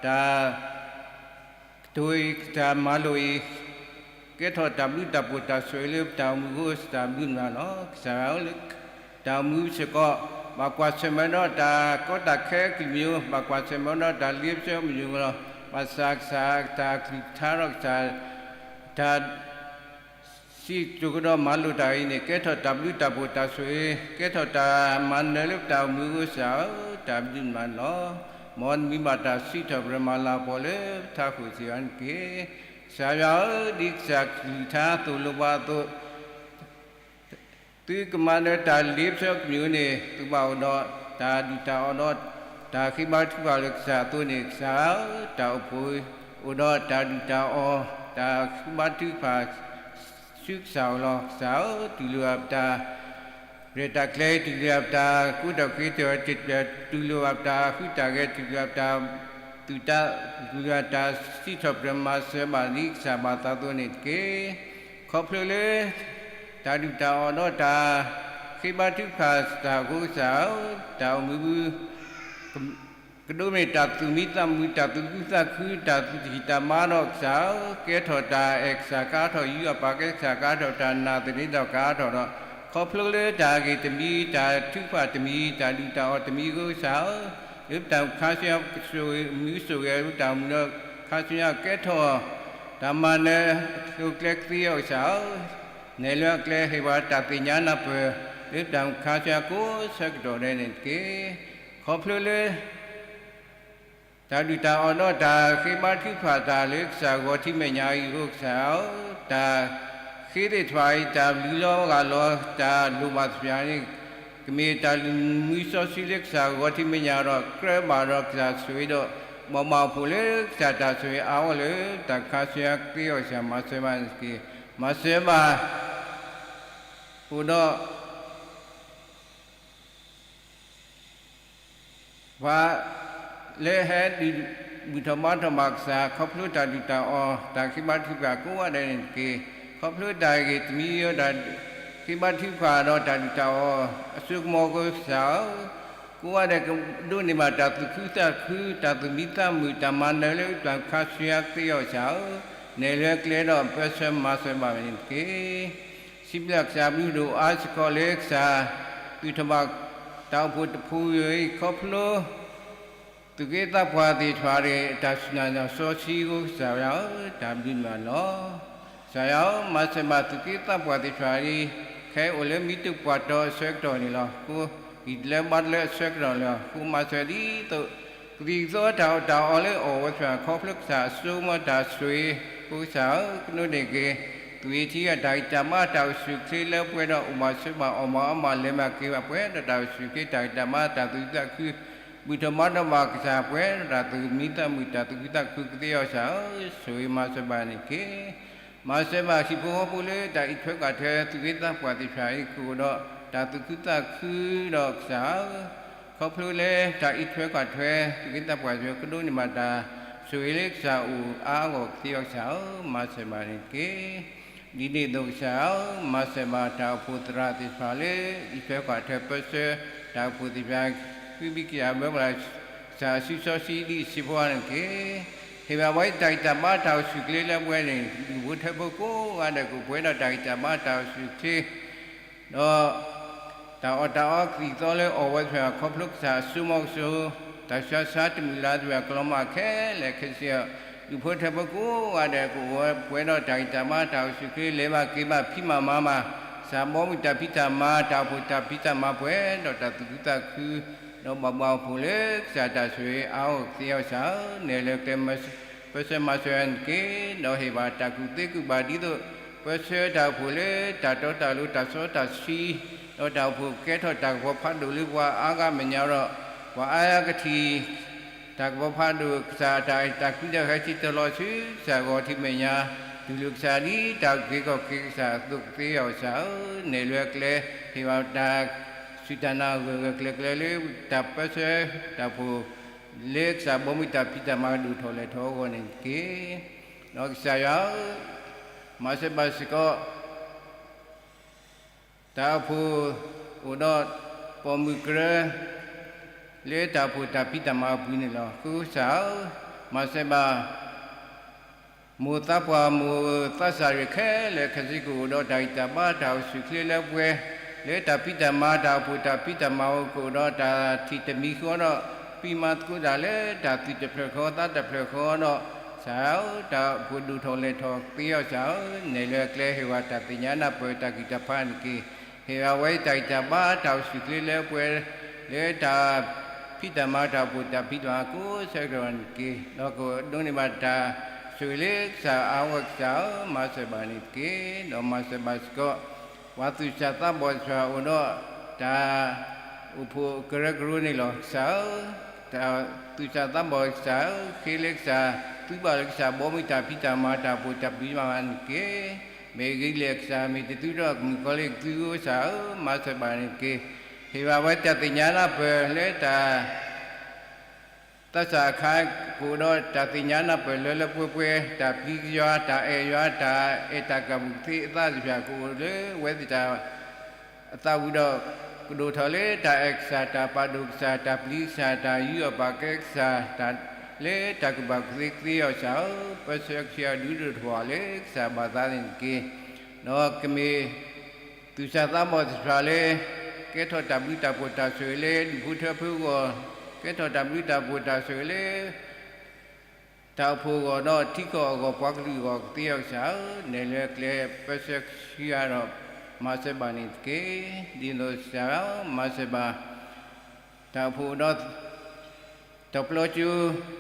တၢ် ကတိၤအံၤ ကစၢ်မၤလိာ်အံၤ ကဲထီၣ်တၢ်ဘျုးတၢ်ဖှိၣ်တၢ်ဆိၣ်ဂ့ၤလၢပတၢ်အိၣ်မူအဃိ တၢ်ဘျုးနၤလီၤ. ကစၢ်ယွၤဧၢ, လၢတၢ်အိၣ်မူစ့ၢ်ကီး ဘၣ်ကွၢ်ဆၢၣ်မဲာ်ဒီးတၢ်ကီတၢ်ခဲကမျူး, ဘၣ်ကွၢ်ဆၢၣ်မဲာ်ဒီးတၢ်လ့ပစီကမျူးလီၤ. ဘၣ်ဆၣ်ကစၢ်တၢ်ကလုၢ်ကထါဒီးကစၢ်တၢ် စံးကတိၤကဒီးမၤလိာ်တၢ်အံၤန့ၣ် ကဲထီၣ်တၢ်ဘျုးတၢ်ဖှိၣ်တၢ်ဆိၣ်ဂ့ၤ, ကဲထီၣ်တၢ်မၤနၢၤလၢပတၢ်အိၣ်မူအဃိကစၢ်ဧၢ, တၢ်ဘျုးနၤလီၤ. မ်နမံၤဘၣ်တၢ်စံးထီၣ်ပတြၢၤမၤလၤကပီၤလၢပထးခိၣ်ဆံးအီၤန့ၣ်တက့ၢ်. ကစၢ်ယွၤဧၢ, ဒ်ကစၢ်ကလုၢ်ကထါသိၣ်လိပှၤအသိး သုကမၤနၢၤတၢ်လ့ပစီကမျူးန့ၣ် သုဘၣ်အိၣ်ဒီးတၢ်ဒုၣ်တၢ်အီၣ်ဒီး တၢ်ဃ့ဘါထုကဖၣ်လၢကစၢ်အသိးန့ၣ် ကစၢ်ဧၢ, တၢ်အိၣ်ဖှိၣ်အိၣ်ဒီးတၢ်ဒုၣ်တၢ်အီၣ် တၢ်ဃ့ဘါထုကဖၣ်ဆူကစၢ်အအိၣ်လီၤ. ကစၢ်ဧၢ, တူၢ်လိာ်ဘၣ်ပတၢ်ရဲၣ်တၢ်ကျဲၤ, တူၢ်လိာ်ဘၣ်ပတၢ်ကူထီၣ်က့ၤထီၣ်, တူၢ်လိာ်ဘၣ်ပတၢ်ဟူးတၢ်ဂဲၤ, တူၢ်လိာ်ဘၣ်ပတၢ်သူၣ်တၢ်, တူၢ်လိာ်ဘၣ်တၢ်စံးထီၣ်ပတြၢၤမၤစၢၤဘၣ်ဒ်ကစၢ်ဘၣ်သးအသိးန့ၣ်တက့ၢ်. ခီဖျိလၢ တၢ်ဒုၣ်တၢ်အီၣ်ဒီးတၢ်ဃ့ဘါထုကဖၣ်တၢ်အဃိကစၢ်ဧၢ, တၢ်အိၣ်မူ ကဒိးန့ၢ်တၢ်သူၣ်မံသးမုာ်, တၢ်သူၣ်ခုသးခု, တၢ်သူၣ်တံၢ်တၢ်မါဒီးကစၢ်ဧၢ, ကဲထီၣ်တၢ်အဲၣ်ကစၢ်ကါထီၣ်, ယူးယီၣ်ပာ်ကဲကစၢ်ကါထီၣ်, တၢ်နာ်သန့ဒီးကါထီၣ်ဒီး ခီဖျိလၢတၢ်ဂ့ၢ်တမံၤ, တၢ်ထုကဖၣ်တမံၤ, တၢ်ဒုၣ်တၢ်အီၣ်တမံၤအဃိကစၢ်ဧၢ, လၢပတၢ်အိၣ်မူခါဆူညါ ကဆိၣ်ဂ့ၤမုာ်ဆိၣ်ဂ့ၤလၢပတၢ်အိၣ်မူဒီး ခါဆူညါကဲထီၣ် တၢ်မၤနၢၤ ကျိၤကျဲကသ့အီၤကစၢ်ဧၢ, နဲၣ်လၢအကျဲဟ့ၣ်ပှၤတၢ်သ့ၣ်ညါနၢ်ပၢၢ် လၢပတၢ်အိၣ်မူခါဆူညါကိးဆၢကတီၢ်ဒဲးန့ၣ်တက့ၢ်. ခီဖျိလၢ တၢ်ဒုၣ်တၢ်အီၣ်ဒီးတၢ်ဃ့ဘါထုကဖၣ်တၢ်လၢကစၢ်ဂီၤထံးမဲာ်ညါအံၤအဃိကစၢ်ဧၢ, တၢ်ဃ့သ့ၣ်တဖၣ်အံၤ တၢ်လုၢ်လီၤဂၢ်လီၤ တၢ်လိၣ်ဘၣ်သ့ၣ်တဖၣ်န့ၣ် ကမ့ၢ်တၢ်လုၢ်မံစီဆှံလၢကစၢ်ဂီၤထံးမဲာ်ညါဒီး ကြၢးဘၣ်ဒီးကစၢ်ဆိၣ်ဂ့ၤဒီး ဘီၣ်မၢ်အိၣ်ဖှိၣ်လၢကစၢ်တၢ်ဆိၣ်ဂ့ၤအါအီၤလၢ တၢ်ခါဆူညါကသ့အီၤကစၢ်မၤစၢၤဘၣ်န့ၣ်တက့ၢ်. မၤစၢၤဘၣ် အိၣ်ဒီး ပှၤ လၢဟဲဒုးဘူၣ်ထီၣ်ဘါထီၣ်ဘၣ်ကစၢ် ခီဖျိတၢ်ဒုၣ်တၢ်အီၣ် တၢ်ဃ့ဘါထုကဖၣ်ကိးဂၤဒဲးန့ၣ်တက့ၢ်. ခီဖျိတၢ်ဂ့ၢ်တမံၤအံၤ တၢ်ဃ့ဘါထုကဖၣ်ဒီးတၢ်ဒုၣ်တၢ်အီၣ် အစိကမီၤကစၢ်ဧၢ, ကိးဂၤဒဲးကဒိးန့ၢ်ဘၣ်တၢ်သူၣ်ခုသးခု တၢ်သူၣ်မံသးမုာ် တၢ်မၤနၢၤလၢတၢ်ခါဆူညါကသ့အီၤကစၢ်ဧၢ, နဲၣ်လၢကျဲဒီးပၢဆှၢမၤစၢၤဘၣ်န့ၣ်တက့ၢ်. စံးဘျုးကစၢ်ဘျုးဒိၣ်အါစ့ၢ်ကီးလၢကစၢ် သူၣ်ထီၣ်ဘၣ်တၢ်အိၣ်ဖှိၣ်တဖုအံၤ ခီဖျိ သူၣ်က့သးပှၢ်သ့ၣ်တဖၣ်န့ၣ် တၢ်စူၢ်နာ်စီဆှံအဃိ ကစၢ်ယွၤဧၢ, တၢ်ဘျုးနၤလီၤ. ကစၢ်ယွၤဧၢ, မၤစၢၤဘၣ်သူၣ်က့သးပှၢ်သ့ၣ်တဖၣ်အံၤ ခဲအံၤအိၣ်လၢမံတပှၢ်တီၤအဆၢကတီၢ်န့ၣ်လီၤ. ဃိ ဂံၢ်တလၢဘါတလၢအဆၢကတီၢ်လီၤ. ဃိမၤစၢၤဒ်သိး ကသံၣ်ကသီတၢ်အီၣ်တၢ်အီလၢအီၣ်ဝဲသ့ၣ်တဖၣ် ခီဖျိကစၢ်အစိကမီၤတၢ်ဆိၣ်ဂ့ၤအဃိ ကစၢ်ဧၢ, ကဒိးန့ၢ်က့ၤ သူၣ်ဂ့ၤထံဂ့ၤ တၢ်ဂံၢ်တၢ်ဘါတၢ်အိၣ်ဆူၣ်အိၣ်ချ့လၢပှဲၤဒီး အိၣ်ဘၣ်ဆိးဘၣ်အီၣ်ဘၣ်အီဘၣ် လဲၤဘၣ်က့ၤဘၣ်ပှဲၤဒီးတၢ်အိၣ်ဆူၣ်အိၣ်ချ့ တၢ်ဂံၢ်တၢ်ဘါတၢ်သူၣ်ခုသးခု ဘူၣ်ထီၣ်ဘါထီၣ်ဘၣ်ကစၢ် ပှဲၤဒီးတၢ်သူၣ်မံသးမုာ် တၢ်သူၣ်ခုသးခုကသ့အီၤကစၢ်ဧၢ, ဆိၣ်ဂ့ၤမၤစၢၤဘၣ်န့ၣ်တက့ၢ်. မၤစၢၤဘၣ်ဟံၣ်ဖိဃီဖိလၢတၢ်အံးထွဲကွၢ်ထွဲ သူၣ်က့သးပှၢ်သ့ၣ်တဖၣ်အံၤ ကအိၣ်ဒီးတၢ်သူၣ်ခုသးခုဒီးကစၢ်ဧၢ, ခီဖျိလၢတၢ်အံးထွဲကွၢ်ထွဲ သူၣ်က့သးပှၢ်သ့ၣ်တဖၣ် ကဒိးန့ၢ်ဘၣ်တၢ်ဆိၣ်ဂ့ၤလၢကစၢ်အိၣ်အါအါဂီၢ်ဂီၢ်ကသ့အီၤကစၢ်ဧၢ, မၤစၢၤဘၣ်န့ၣ်တက့ၢ်. ဒ်န့ၣ်အသိးကစၢ်ဧၢ, မၤစၢၤဘၣ်တၢ်အိၣ်ဖှိၣ်သရၣ်သ့ၣ်တဖၣ်လၢ အံးထွဲကွၢ်ထွဲပၢဆှၢတၢ်အိၣ်ဖှိၣ်သ့ၣ်တဖၣ် ဃုဘံၣ်ကယၤဘၢဘၣ် ကစၢ်စုစီဆှံဒ်အံၤစ့ၢ်ကီးန့ၣ်တက့ၢ်. ဟ့ၣ်ဘၣ်ဝဲတၢ်ဂံၢ်တၢ်ဘါတၢ်အိၣ်ဆူၣ်အိၣ်ချ့လၢပှဲၤန့ၣ် ဒူၣ်ဖိထၢဖိကိးဂၤဒဲး ကအိၣ်ပှဲၤဒီးတၢ်ဂံၢ်တၢ်ဘါတၢ်အိၣ်ဆူၣ်အိၣ်ချ့ ဒီး တၢ်အီၣ်တၢ်အီကသံၣ်ကသီလၢအီၣ်ဝဲသ့ၣ်တဖၣ် ခီဖျိကစၢ်အစိကမီၤကစိၤ တၢ်ဆှါဆှါတမုာ်လၤသ့ၣ်တဖၣ် ကလီၤမၢ်ခဲလၢာ်ခဲဆ့ ဒူၣ်ဖိထၢဖိကိးဂၤဒဲး ကအိၣ်ပှဲၤဒီးတၢ်ဂံၢ်တၢ်ဘါတၢ်အိၣ်ဆူၣ်အိၣ်ချ့ လဲၤဘၣ်က့ၤဘၣ်ဖံးမၤမၤဘၣ် ကစၢ်ဘီမုၢ်တၢ်ဖံးတၢ်မၤ တၢ်အိၣ်ဖှိၣ်တၢ်ဖံးတၢ်မၤပှဲၤဒီးတၢ်သူၣ်ခုသးခု ဒီးဘၣ်ဘၣ်အိၣ်ဖှိၣ်လၢကစၢ်တၢ်ဆိၣ်ဂ့ၤအါဂီၢ်ကသ့အီၤကစၢ် နဲၣ်လၢကျဲ ပၢဆှၢမၤစၢၤန့ၣ်တက့ၢ်. ဒီးဟ့ၣ်ဘၣ်တၢ်ကူၣ်သ့ကူၣ်ဘၣ်ဒ်သိး ပၢဆှၢတၢ်အိၣ်ဖှိၣ်လၢတၢ်တီတၢ်လိၤတၢ်စီတၢ်ဆှံ ဒီးတၢ်အိၣ်ဖှိၣ်ကဲထီၣ်တၢ်ကပီၤဖးဒိၣ်လၢပှၤအါဂၤမဲာ်ညါဒီး ပှၤအါဂၤကထံၣ် တၢ်ကပီၤဖးဒိၣ်ကစၢ် တၢ်အဲၣ်တၢ်ကွံတၢ်ဃဲၤထံတလီၤဆူကစၢ်ဂီၤထံးမဲာ်ညါ တူၢ်လိာ်ကစၢ်ဒ်တၢ်အုၣ်က့ၤခီၣ်က့ၤကစၢ်အသိးကသ့အီၤကစၢ်ဧၢ, နဲၣ်လၢကျဲ ဟ့ၣ်ဘၣ်တၢ်စူၢ်တၢ်နာ်ဂၢၢ်ဂၢၢ်ကျၢၤကျၢၤလၢတၢ်ပၢဆှၢတၢ်အိၣ်ဖှိၣ် လၢကစၢ်ဘီမုၢ်တၢ်ဖံးတၢ်မၤကဒိၣ်ထီၣ်လဲၢ်ထီၣ်အဂီၢ်န့ၣ်တက့ၢ်. ဒီးကစၢ်ယွၤဧၢ, မၤစၢၤဘၣ်စ့ၢ်ကီး တၢ်အိၣ်ဖှိၣ်အိၣ်ဒီး ပိာ်မုၣ်ကရၢ လၢတၢ်အိၣ်ဖှိၣ်တၢ်ဖံးတၢ်မၤအပူၤန့ၣ်လီၤ. ဃုကစၢ်ဧၢ, မၤစၢၤဘၣ် မိၢ်သးပှၢ်မိၢ်သးစၢ်ရ့ၣ်ခဲလၢာ်ခဲဆ့ ကအိၣ်ဒီးတၢ်ဂံၢ်တၢ်ဘါတၢ်အိၣ်ဆူၣ်အိၣ်ချ့လၢပှဲၤ လၢတၢ်ဖံးတၢ်မၤတၢ်အိၣ်ဖှိၣ်တၢ်ဖံးတၢ်မၤအဂီၢ် ကအိၣ်ဒီးတၢ်ထံၣ်တမံၤဃီဒီး ပံာ်မၤသကိးတၢ်လၢတၢ်သူၣ်တဖျၢၣ်ဃီသးတဖျၢၣ်ဃီဒီး ကစၢ်ဧၢ, တၢ်အိၣ်ဖှိၣ်ဒိၣ်ထီၣ်လဲၢ်ထီၣ်ကသ့အီၤကစၢ်ဧၢ, နဲၣ်လၢအကျဲဟ့ၣ်ဝဲတၢ်သ့ၣ်ညါနၢ်ပၢၢ်တၢ်ဂံၢ်တၢ်ဘါန့ၣ်တက့ၢ်. ဟ့ၣ်ဘၣ်ဝဲတၢ်ဂံၢ်တၢ်ဘါတၢ်အိၣ်ဆူၣ်အိၣ်ချ့လၢပှဲၤ လၢတၢ်ဖံးတၢ်မၤတၢ်အိၣ်ဖှိၣ်တၢ်ဖံးတၢ်မၤကိးဆၢကတီၢ်န့ၣ်တက့ၢ်. ဒီးကဒိးန့ၢ်ဘၣ်တၢ်ဆိၣ်ဂ့ၤလၢကစၢ်အါဂီၢ်ကစၢ်ဧၢ, မၤစၢၤဘၣ်န့ၣ်တက့ၢ်. ဒီးမၤစၢၤဘၣ်စ့ၢ်ကီး ပှၤသူၣ်စၢ်သးဘီၣ်သ့ၣ်တဖၣ်အိၣ်ဒီး တၢ်အိၣ်ဖှိၣ်ကရၢကရိန့ၣ်လီၤ. ကစၢ်ဧၢ, တၢ်သူၣ်စၢ်သးဘီၣ်ကစၢ်ဧၢ, ဃ့လၢကစၢ် သုဘၣ်လၢကစၢ်ဘီမုၢ်တၢ်ဖံးတၢ်မၤတၢ်အိၣ်ဖှိၣ်တၢ်ဖံးတၢ်မၤန့ၣ်တက့ၢ်. မ့ၢ်ဂ့ၤလဲၣ်ကစၢ် မ့ၢ်တသုဒီးကမုၣ်ကီၤလံၢ်ကသုအိၣ်ကစၢ်ဧၢ, မၤစၢၤဘၣ်န့ၣ်တက့ၢ်. ဟ့ၣ်ဘၣ်ဝဲတၢ်သ့ၣ်ညါနၢ်ပၢၢ်လၢတၢ် သးစၢ်အခါ ကအိၣ်ဒီးတၢ်သ့ၣ်ညါနၢ်ပၢၢ်လၢလၢပှဲၤပှဲၤ, တၢ်ပျံၤယွၤ, တၢ်အဲၣ်ယွၤ, တၢ်အဲၣ်တၢ်ကၢ်ဘူးကသ့အသးသ့ၣ်တဖၣ် ကအိၣ်လၢဝဲသ့ၣ်တၢ်အသးဝံၤဒီး ကဒိၣ်ထီၣ်လၢတၢ်အဲၣ်ကစၢ်, တၢ်ပာ်ဒိၣ်ကစၢ်, တၢ်ပျံၤကစၢ်, တၢ်ယူးယီၣ်ပာ်ကဲကစၢ်, တၢ်လၢတၢ်ကူၣ်ဘၣ်ကူၣ်သ့ကသ့အီၤကစၢ်ဧၢ, ပၢဆှၢကဆှီဒုးဒိၣ်ထီၣ်လၢကစၢ်ဘၣ်သးန့ၣ်တက့ၢ်. ဒီးကမ့ၢ် သူၣ်စၢ်သးဘီၣ်သ့ၣ်တဖၣ်လၢ ကဲထီၣ်တၢ်ဘျုးတၢ်ဖှိၣ်တၢ်ဆိၣ်ဂ့ၤလၢ ဒူၣ်ဖိထၢဖိအဂီၢ်, ကဲထီၣ်တၢ်ဘျုးတၢ်ဖှိၣ်တၢ်ဆိၣ်ဂ့ၤလၢ တၢ်အိၣ်ဖှိၣ်အဂီၢ်ဒီးထံကီၢ်အဂီၢ် ပှၤကလုာ်အဂီၢ်ကသ့အီၤကစၢ်ဧၢ, နဲၣ်လၢအကျဲပၢဆှၢကဆှီဒီး မၤစၢၤဘၣ်န့ၣ်တက့ၢ်. ဒ်သိးကစၢ်ဧၢ, မၤစၢၤဘၣ် တၢ်အိၣ်ဖှိၣ်ဒီး တၢ်ပျီကၠိ ဒီးအိၣ်မ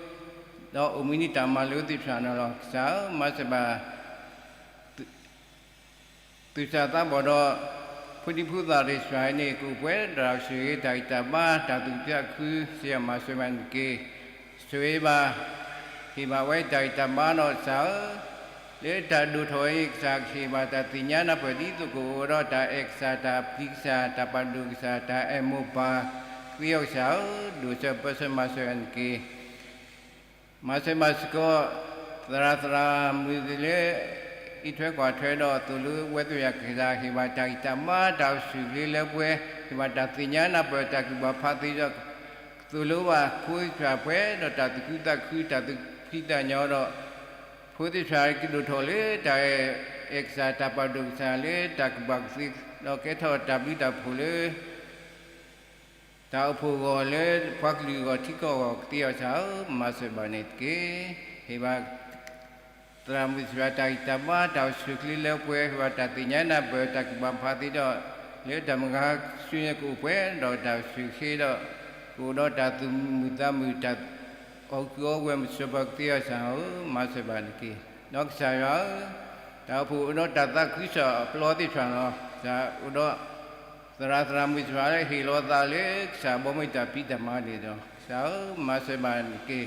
ံနံးတၢ်မၤလိသ့ၣ်တဖၣ်န့ၣ်လီၤ. ကစၢ်ဧၢ, မၤစၢၤဘၣ် သူၣ်စၢ်သးဘီၣ်ဒီး ဖိဒံဖိသၣ်သ့ၣ်တဖၣ်န့ၣ် ကအိၣ်ပှဲၤဒီးတၢ်ဆိၣ်ဂ့ၤတၢ်ဂံၢ်တၢ်ဘါ တၢ်သူၣ်ခုသးခု ကစၢ်မၤစၢၤဘၣ်န့ၣ်တက့ၢ်. ဆိၣ်ဂ့ၤဘၣ် ဟ့ၣ်ဘၣ်ဝဲတၢ်ဂံၢ်တၢ်ဘါဒီးကစၢ်ဧၢ, လၢတၢ်ဒိၣ်ထီၣ်အံၤ ကစၢ်ကဟ့ၣ်ဘၣ်တၢ်သ့ၣ်ညါနၢ်ပၢၢ်ဒ်သိးကအိၣ်ဒီးတၢ်အဲၣ်ကစၢ်, တၢ်ပျံၤကစၢ်, တၢ်ပာ်ဒိၣ်ကစၢ်, တၢ်အဲၣ်မိၢ်ပၢ်သ့အီၤကစၢ်ဧၢ, ဒိၣ်စၢၤပၢဆှၢမၤစၢၤနက့ၤ မၤစၢၤဘၣ်စ့ၢ်ကီး သရၣ်သရၣ်မုၣ်သ့ၣ်လၢ အံးထွဲကွၢ်ထွဲဒီးသိၣ်လိဝဲသ့ၣ်တဖၣ် ကစၢ်ဟ့ၣ်ဘၣ်တၢ်ဂံၢ်တၢ်ဘါ တၢ်အိၣ်ဆူၣ်အိၣ်ချ့လၢပှဲၤ, ဟ့ၣ်ဘၣ်တၢ်သ့ၣ်ညါနၢ်ပၢၢ် တၢ်ကူၣ်ဘၣ်ဖးသ့ဒီး သိၣ်လိဘၣ်ဖိသ့ၣ်တဖၣ်ပှဲၤဒီးတၢ်သူၣ်ခုသးခု တၢ်သူၣ်ဖှံသးညီဒီး ဖိသ့ၣ်တဖၣ်ကဒိၣ်ထီၣ်လၢတၢ်အဲၣ်ကစၢ် တၢ်ပာ်ဒိၣ်ကစၢ်လၢတၢ်ကူၣ်ဘၣ်ကူၣ်သ့ ဒီးကဲထီၣ်တၢ်ဘျုးတၢ်ဖှိၣ်လၢ တၢ်အိၣ်ဖှိၣ်အဂီၢ် လၢပှၤကလုာ်အဂီၢ်ထံကီၢ်အဂီၢ်ကသ့အီၤကစၢ်ဧၢ, မၤစၢၤဘၣ်န့ၣ်တက့ၢ်. ဟ့ၣ်ဘၣ် သရၣ်မုၣ်သ့ၣ်တဖၣ်တၢ်ဂံၢ်တၢ်ဘါ တၢ်အိၣ်ဆူၣ်အိၣ်ချ့လၢပှဲၤ ဟ့ၣ်ဘၣ်တၢ်သ့ၣ်ညါနၢ်ပၢၢ် တၢ်ကူၣ်ဘၣ်ဖးသ့ဒီး လၢတၢ်မုၢ်ဂၤဆူညါကအိၣ်ပှဲၤဒီးတၢ်အိၣ်ဆူၣ်အိၣ်ချ့ဒီး ကအိၣ်ဒီးတၢ်သူၣ်မုာ်သးမုာ် တၢ်အီၣ်ကုၢ်အီဝဲၢ်မုၢ်စၢၤပှၤကသ့အီၤကစၢ်ဧၢ, မၤစၢၤဘၣ်န့ၣ်တက့ၢ်. ဒီးကစၢ်ယွၤဧၢ, တၢ်အိၣ်ဖှိၣ်အိၣ်ဒီးတၢ်သးခုကစီၣ်အပျီသ့ၣ်တဖၣ်လီၤ. ကစၢ်အိၣ်ဒီး သရၣ်သရၣ်မုၣ်သ့ၣ်တဖၣ်လၢဟ့ၣ်လီၤသးလၢကစၢ်ဘီမုၢ်တၢ်ဖံးတၢ်မၤန့ၣ်ဒီး ကစၢ်ဧၢ, မၤစၢၤဘၣ်န့ၣ်တက့ၢ်.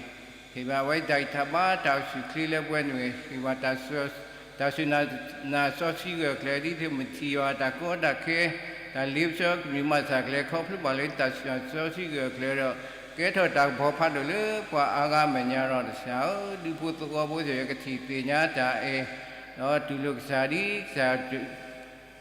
ဟ့ၣ်ဘၣ်ဝဲတၢ်ဂံၢ်တၢ်ဘါ တၢ်အိၣ်ဆူၣ်အိၣ်ချ့လၢပှဲၤန့ၣ် ဟ့ၣ်ဘၣ် တၢ်စူၢ်နာ်စီဆှံဂၢၢ်ကျၢၤ ဒ်သိးမုၢ်ထံၣ်ယွၤတၢ်ကီတၢ်ခဲ တၢ်လ့ပစီကမံၤမၤစၢ်ကျဲ ခီဖျိဘၣ်လၢတၢ်စူၢ်နာ်စီဆှံဂၢၢ်ကျၢၤဒီး ကဲထီၣ်တၢ်ကပီၤဖးဒိၣ်လၢပှၤအါဂၤအမဲာ်ညါဒီး ကစၢ်ဧၢ, ဒူဖိသဝီဖိသ့ၣ်တဖၣ် ကထံၣ်သ့ၣ်ညါတၢ်အဲၣ် ဒီးတူၢ်လိာ်ကစၢ်ဒ်ကစၢ်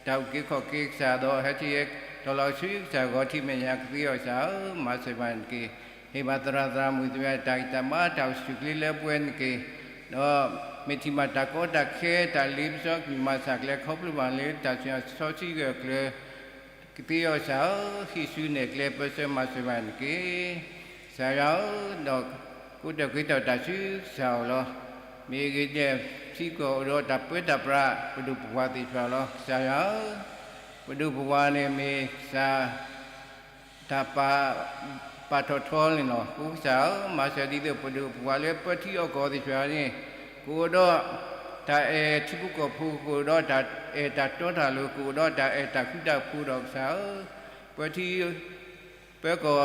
တၢ်အုၣ်က့ၤခီၣ်က့ၤကစၢ်ဒီး ဟဲထီၣ်လဲၤတီၤလီၤဆူကစၢ်ဂီၤထံးမဲာ်ညါကသ့အီၤကစၢ်ဧၢ, မၤစၢၤဘၣ်န့ၣ်တက့ၢ်. ဟ့ၣ်ဘၣ်သရၣ်သရၣ်မုၣ်သ့ၣ်တဖၣ် တၢ်ဂံၢ်တၢ်ဘါ တၢ်အိၣ်ဆူၣ်အိၣ်ချ့လၢပှဲၤန့ၣ်တက့ၢ်. ဒီးမ့ၢ်ထံၣ်ဘၣ်တၢ်ကီတၢ်ခဲ တၢ်လ့ပစီကမံၤမၤစၢ်ကျဲ ခီဖျိဘၣ်လၢတၢ်စူၢ်နာ်စီဆှံဂၢၢ်ကျၢၤ ကသ့အီၤကစၢ်ဧၢ, ဟံးစုနဲၣ်ကျဲ ပၢဆှၢမၤစၢၤဘၣ်န့ၣ်တက့ၢ်. ကစၢ်ယွၤဧၢ, ဒီးကိးထီၣ်က့ၤထီၣ်တၢ်ဆူကစၢ်အအိၣ်လီၤ. မ့ၢ်အဂ့ၢ်ဒ်လဲၣ် ထံကီၢ်အိၣ်ဒီးတၢ်ပၢတၢ်ပြး ပဒိၣ်ပပှၢ်သ့ၣ်တဖၣ်လီၤ. ကစၢ်ယွၤဧၢ, ပဒိၣ်ပပှၢ်န့ၣ်မ့ၢ်ကစၢ် တၢ်ပာ်ထီၣ်ထီန့ၣ်လီၤ. အဃိကစၢ်ဧၢ, မၤစၢၤဒ်သိးပဒိၣ်ပပှၢ်လၢပၢထံအီၣ်ကီၢ်သ့ၣ်တဖၣ်န့ၣ် ကအိၣ်ဒီးတၢ်အဲၣ်ထံဖိကီၢ်ဖိ, ကအိၣ်ဒီးတၢ်အဲၣ်တၢ်တီတၢ်လိၤ, ကအိၣ်ဒီးတၢ်အဲၣ်တၢ်ဃူတၢ်ဖိးဒီးကစၢ်ဧၢ, ပၢထံ ပၢကီၢ် ပၢထံ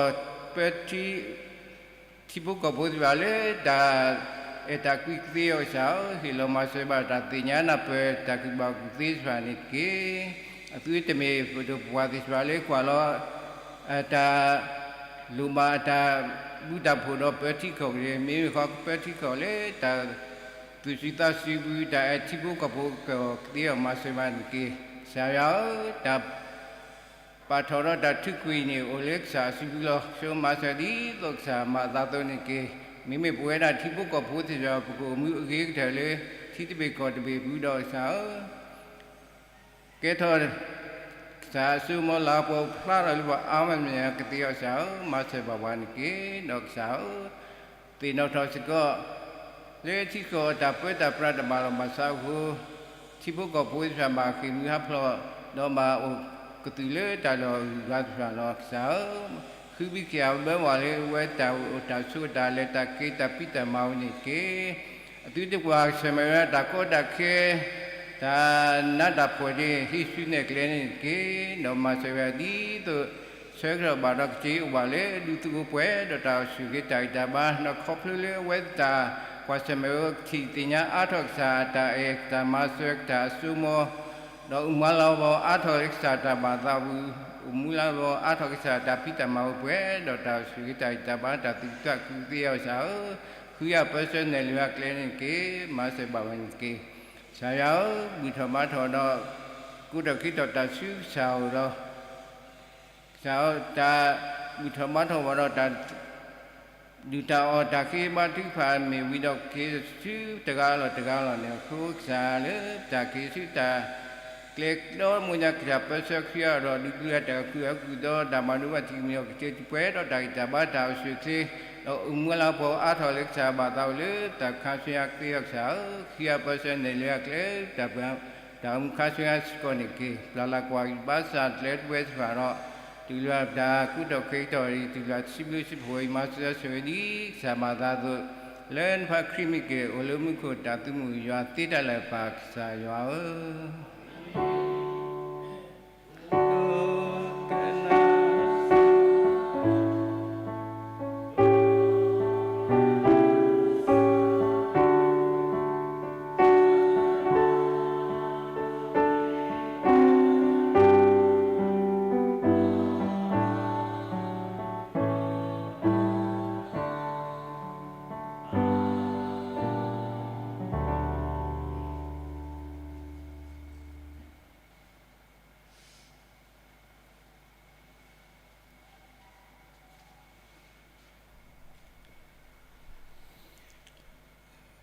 ထံဖိကီၢ်ဖိသ့ၣ်တဖၣ်လၢတၢ်အဲၣ်တၢ်ကွံကသ့အီၤကစၢ်ဧၢ, ဟ့ၣ်လီၤမၤစၢၤဘၣ်တၢ်သ့ၣ်ညါနၢ်ပၢၢ် တၢ်ကူၣ်ဘၣ်ကူၣ်သ့သ့ၣ်တဖၣ်န့ၣ်တက့ၢ်. အသုတမ့ၢ်ပဒိၣ်ပပှၢ်သ့ၣ်တဖၣ်လၢကွၢ်လီၤ တၢ်လိၣ်ဘၣ်အတၢ်ဘူၣ်တၢ်ဖှိၣ်ဒီးပၢထံကီၢ်တဂ့ၤ, မ့မ့ၢ်ဃီပၢထံကီၢ်လၢတၢ်သူၣ်စူၤသးစူၤပူၤ တၢ်အဲၣ်ထံဖိကီၢ်ဖိကသ့အီၤ မၤစၢၤဘၣ်န့ၣ်တက့ၢ်. ကစၢ်ယွၤဧၢ, တၢ် ပာ်ထီၣ်ဒီးတၢ်ထုးကွံာ်န့ၣ် အိၣ်လၢကစၢ်အစုပူၤလီၤ. ဆိမၤစၢၤဒ်သိးကစၢ်မၤအသးအသိးန့ၣ်တက့ၢ်. မ့မ့ၢ်ပဝဲဒၣ်ထံဖိကီၢ်ဖိသ့ၣ်တဖၣ် ပကအိၣ်မူအဂ့ၤကတၢၢ်လၢထံတဘ့ၣ်ကီၢ်တဘ့ၣ်ပူၤဒီးကစၢ်ဧၢ, ကဲထီၣ် ကစၢ်အစိကမီၤလၤကပီၤဖျါထီၣ်လၢပှၤအါမံၤမဲာ်ညါကသ့အီၤကစၢ်ဧၢ, မၤစၢၤဘၣ်ပှၤန့ၣ်တက့ၢ်. ဒီးကစၢ်ဧၢ, သ့ၣ်နီၣ်ထီၣ်စ့ၢ်ကီး လၢထံကီၢ်တၢ်ပၢတၢ်ပြးတဘၣ်လီၢ်ဘၣ်စးအဃိ ထံဖိကီၢ်ဖိသ့ၣ်တဖၣ်ဘၣ်ဃ့ၢ်မှံဟးဖျိး ဒီးဘၣ်အိၣ်ကသုၣ်လၢတၢ်လီၢ်အဂုၤအဂၤသ့ၣ်တဖၣ်လီၤ. ကစၢ်ဧၢ, ဃုဘံၣ်က့ၤအဝဲဘၣ်လၢအဝဲတၢ်အိၣ်တၢ်ဆိးတၢ်လဲၤတၢ်က့ၤတၢ်ဖံးတၢ်မၤဝဲန့ၣ်တက့ၢ်. အသုတကွၢ်ဆၢၣ်မဲာ်ဝဲဒၣ်တၢ်ကီတၢ်ခဲ တၢ်နးတၢ်ဖှီၣ်န့ၣ် ဟံးစုနဲၣ်ကျဲန့ၣ်တက့ၢ်. ဒီးမၤစၢၤဝဲဒ်သိး ဆၢကတီၢ်ဘၣ်ဒီးကက့ၤအိၣ်ဘၣ်လၢဒူသဝီပှဲၤ ဒီးတၢ်အိၣ်ဆူၣ်က့ၤတၢ်ဂံၢ်တၢ်ဘါ ဒီးခီဖျိလၢအဝဲသ့ၣ်တၢ်ကွၢ်ဆၢၣ်မဲာ်ဝဲကထံၣ်သ့ၣ်ညါအါထီၣ်ကစၢ်တၢ်အဲၣ်တၢ်မၤစၢၤကစၢ်အစိကမီၤ ဒီးအိၣ်မူလၤဝဲအါထီၣ်လၢကစၢ်တၢ်ဘၣ်သးဝံၤ အိၣ်မူလၤဝဲအါထီၣ်ကစၢ်တၢ်ဖံးတၢ်မၤဝဲပှဲၤ ဒီးတၢ်အိၣ်ဆူၣ်က့ၤတၢ်ဂံၢ်တၢ်ဘါ တၢ်သူၣ်ခုသးခုကသ့အီၤကစၢ်ဧၢ, ဃုအပၢဆှၢနဲၣ်လံအကျဲန့ၣ်တက့ၢ်. မၤစၢၤဘၣ်ဝဲန့ၣ်တက့ၢ်. ကစၢ်ယွၤဧၢ, ဘူၣ်ထီၣ်ဘါထီၣ်ဒီး ကိးထီၣ်က့ၤထီၣ်တၢ်ဆူကစၢ်အအိၣ်လီၤ. ကစၢ်ဧၢ, တၢ်ဘူၣ်ထီၣ်ဘါထီၣ်ဝဲဒီးတၢ် ဒုၣ်တၢ်အီၣ်တၢ်ဃ့ဘါထုကဖၣ်မ့ၢ်ဝံၤဒီး က့ၤဆူတဂၤလီၤတဂၤလီၤန့ၣ်အဃိ ကစၢ်လၢတၢ်က့ၤဆူတၢ်ကျဲဒီမိၢ်ညါ ကစၢ်ပၢဆှၢဃုာ်အီၤဒီး ဒုးဘျုးတၢ်ကဟုအီၤဒီး တၢ်မၤဒိဘၣ်ထံးကမံၤအီၤ ကစၢ်တပှဲၤဒီးတၢ်ဂံၢ်တၢ်ဘါ တၢ်အိၣ်ဆူၣ်အိၣ်ချ့ ဒီးအိၣ်မူလၤပှဲၤအါထီၣ်လၢကစၢ်ဘၣ်သးဝံၤလၢတၢ်ခါဆူညါကသ့အီၤကစၢ်ဧၢ, ဃုအပၢဆှၢနဲၣ်လံအကျဲ တၢ်ပှဲၤ တၢ်အိၣ်မူခါဆူညါစ့ၢ်ကီးန့ၣ်တက့ၢ်. ပျၢ်လၤကွၢ်ဂံၢ်ဘါစၢ်ကျဲတဝဲသ့ၣ်တဖၣ်ဒီး တုၤလၢတၢ်ကူထီၣ်က့ၤထီၣ်အံၤ တုၤလၢစံးဘျုးစံးဖှိၣ်အံၤ မၤစၢၤဆိၣ်ဂ့ၤဒ်ကစၢ်မၤသးအသိး, လၢနဖါခရံာ်မ့ၢ်က့ၤ အိၣ်လၢမူခိၣ်တၢ်သုးမုၢ်ယွၤသ့တၢ်လၢာ်ပၢ်ကစၢ်ယွၤဧၢ.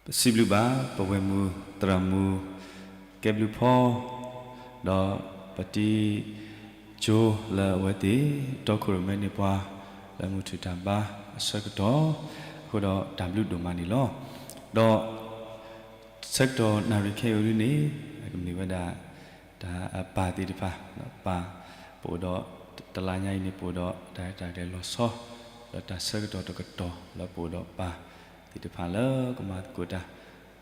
ပစံးဘျုးဘၣ် ပဝဲၢ်မုၣ်သရၣ်မုၣ် ကဲဘျုးဖီ ဒီးပတံၤကၠိလၢအဝဲသ့ၣ် တီခိၣ်ရိၣ်မဲန့ၢ်ပှၤ လၢမုၢ်ထူၣ်တၢ်ဘါအဆၢကတီၢ်, အဃိဒီးတၢ်ဘျုးဒိၣ်မးန့ၣ်လီၤ. ဒီးဆၢကတီၢ်နၣ်ရံၣ်ခဲအံၤအံၤန့ၣ် ကမ့ၢ်ဝဲဒၣ် တၢ်ပၢ်သ့ၣ်တဖၣ်, ပၢ်ပအိၣ်ဒီး တလါညါအံၤန့ၣ် ပအိၣ်ဒီးတၢ်ရဲၣ်တၢ်ကျဲၤလီၤဆီ လၢတၢ်ဆၢကတီၢ်တကတီၢ်လၢပအိၣ်ဒီးပၢ်သ့ၣ်တဖၣ်လၢ ကမၤသကိးတၢ်,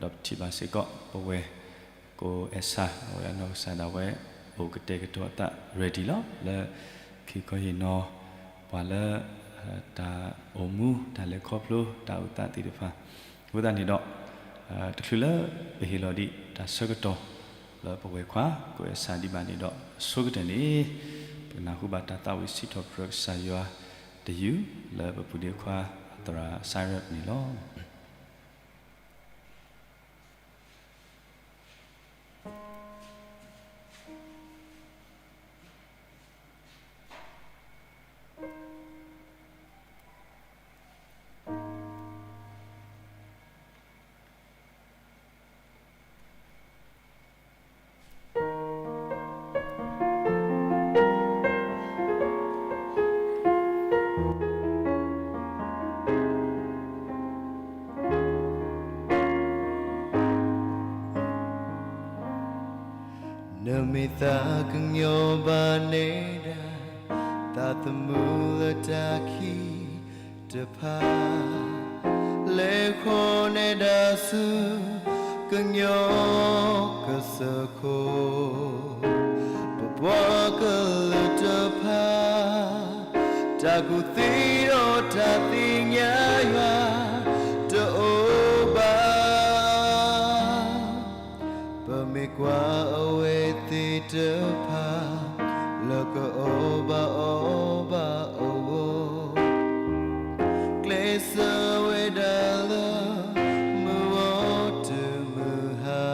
ဒီးပထံၣ်ဘၣ်စ့ၢ်ကီး ပဝဲၢ်ကိးအဲၣ်ဆၣ် အဝဲအနီၢ်ကစၢ်ဒၣ်ဝဲ အိၣ်ကတဲာ်ကတီၤအသး ready လီၤ လၢ ခံခီဟ့ၣ်နီၤပှၤလၢ တၢ်အိၣ်မူ တၢ်လဲၤခီဖျိ တၢ်အိၣ်သးသ့ၣ်တဖၣ်, အဃိသတးန့ၣ်ဒီး တချုးလၢပဟ့ၣ်လီၤဒံးတၢ်ဆၢကတီၢ် လၢပဝဲၢ်ခွါ ကိးအဲၣ်ဆၣ်ဒံးဘၣ်န့ၣ်ဒီး အဆိကတၢၢ်န့ၣ် ပကနၢ်ဟူဘၣ်တၢ်သးဝံၣ်စံးထီၣ်ပတြၢၤကစၢ်ယွၤတယုၢ် လၢပပူၤဒ့ခွါ သရၣ်စါရဲၣ်န့ၣ်လီၤ. နမ့ၢ်သးကညီၤဘၣ်နဲဒၣ် သးသမူလၢတၢ်ခံးတဖၣ် လဲၤဃီၤနဲဒၣ်ဆူ ကညီကစၢၢ်ခိၣ် ပပှၤကလုာ်တဖၣ် တၢ်ကူၣ်သ့ဒီးတၢ်သ့ၣ်ညါယွၤ တအိၣ်ဘၣ် ပမ့ၢ်ကွၢ်အဝဲသ့ၣ်တဖၣ် လၢကအိၣ်ဘၣ်အီၣ်ဘၣ်အဂီၢ် ကျဲးစၢးဝဲဒၣ်လၢ မုၢ်ဂီၤတုၤမုၢ်ဟါ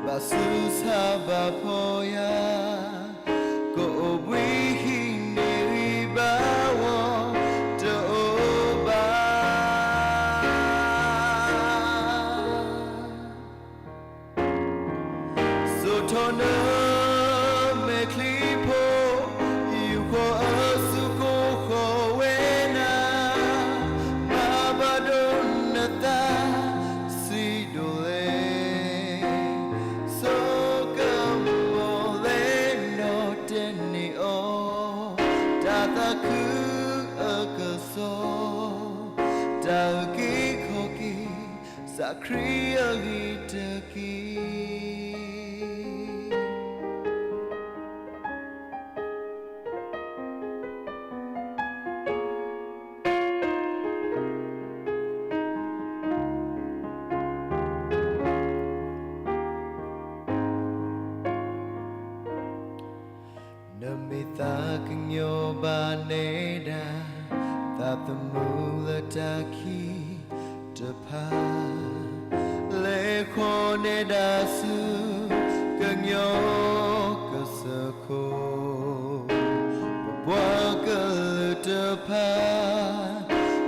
ဘၣ်ဆူးဆါဘၣ်ဖီၣ်ယၤ ကအိၣ်ဘှံးဟံးန့ၢ်ဂံၢ်ဘါအဂီၢ် တအိၣ်ဘၣ် စိာ်ထီၣ်နမဲာ်ချံဖိ ယူာ်ဃီၤအစုကိးဃီၤဝဲနၤ မၤဘၣ်ဒိနသး စံးဒိၣ်လဲၣ် ဆိကမိၣ်လဲၣ်နီၢ်တဲန့ၢ်အီၤ တၢ်သးခုအကစီၣ် တၢ်အုၣ်က့ၤခီၣ်က့ၤ စးခရံာ်အဂ့ၢ်တက့ၢ်. နမ့ၢ်သးကညီၤဘၣ်နဲဒၣ် သးသမူလၢတၢ်ခံးတဖၣ် လဲၤဃီၤနဲဒၣ်ဆူ ကညီကစၢၢ်ခိၣ် ပပှၤကလုာ်တဖၣ်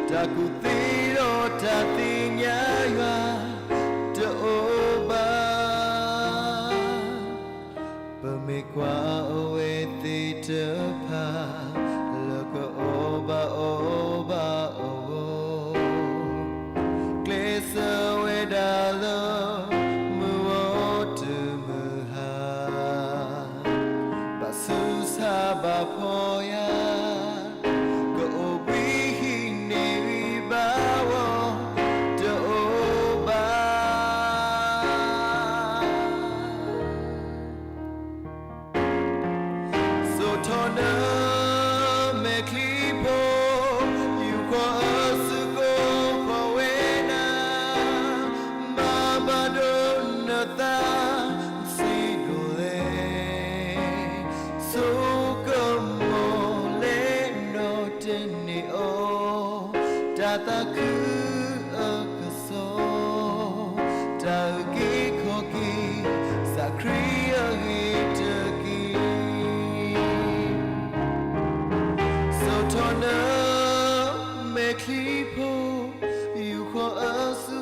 တၢ်ကူၣ်သ့ဒီးတၢ်သ့ၣ်ညါယွၤ တအိၣ်ဘၣ် ပမ့ၢ်ကွၢ်အဝဲသ့ၣ်တဖၣ် လၢကအိၣ်ဘၣ်အီၣ်ဘၣ်အဂီၢ် ကျဲးစၢးဝဲဒၣ်လၢ မုၢ်ဂီၤတုၤမုၢ်ဟါ ဘၣ်ဆူးဆါဘၣ်ဖီၣ်ယၤ ကအိၣ်ဘှံးဟံးန့ၢ်ဂံၢ်ဘါအဂီၢ် တအိၣ်ဘၣ် စိာ်ထီၣ်နမဲာ်ချံဖိ ယူာ်ဃီၤအစုကိးဃီၤဝဲနၤ မၤဘၣ်ဒိနသး စံးဒိၣ်လဲၣ် ဆိကမိၣ်လဲၣ်နီၢ်တဲန့ၢ်အီၤ တၢ်သးခုအကစီၣ် တၢ်အုၣ်က့ၤခီၣ်က့ၤ စးခရံာ်အဂ့ၢ်တက့ၢ်. စိာ်ထီၣ်နမဲာ်ချံဖိ ယူာ်ဃီၤအစု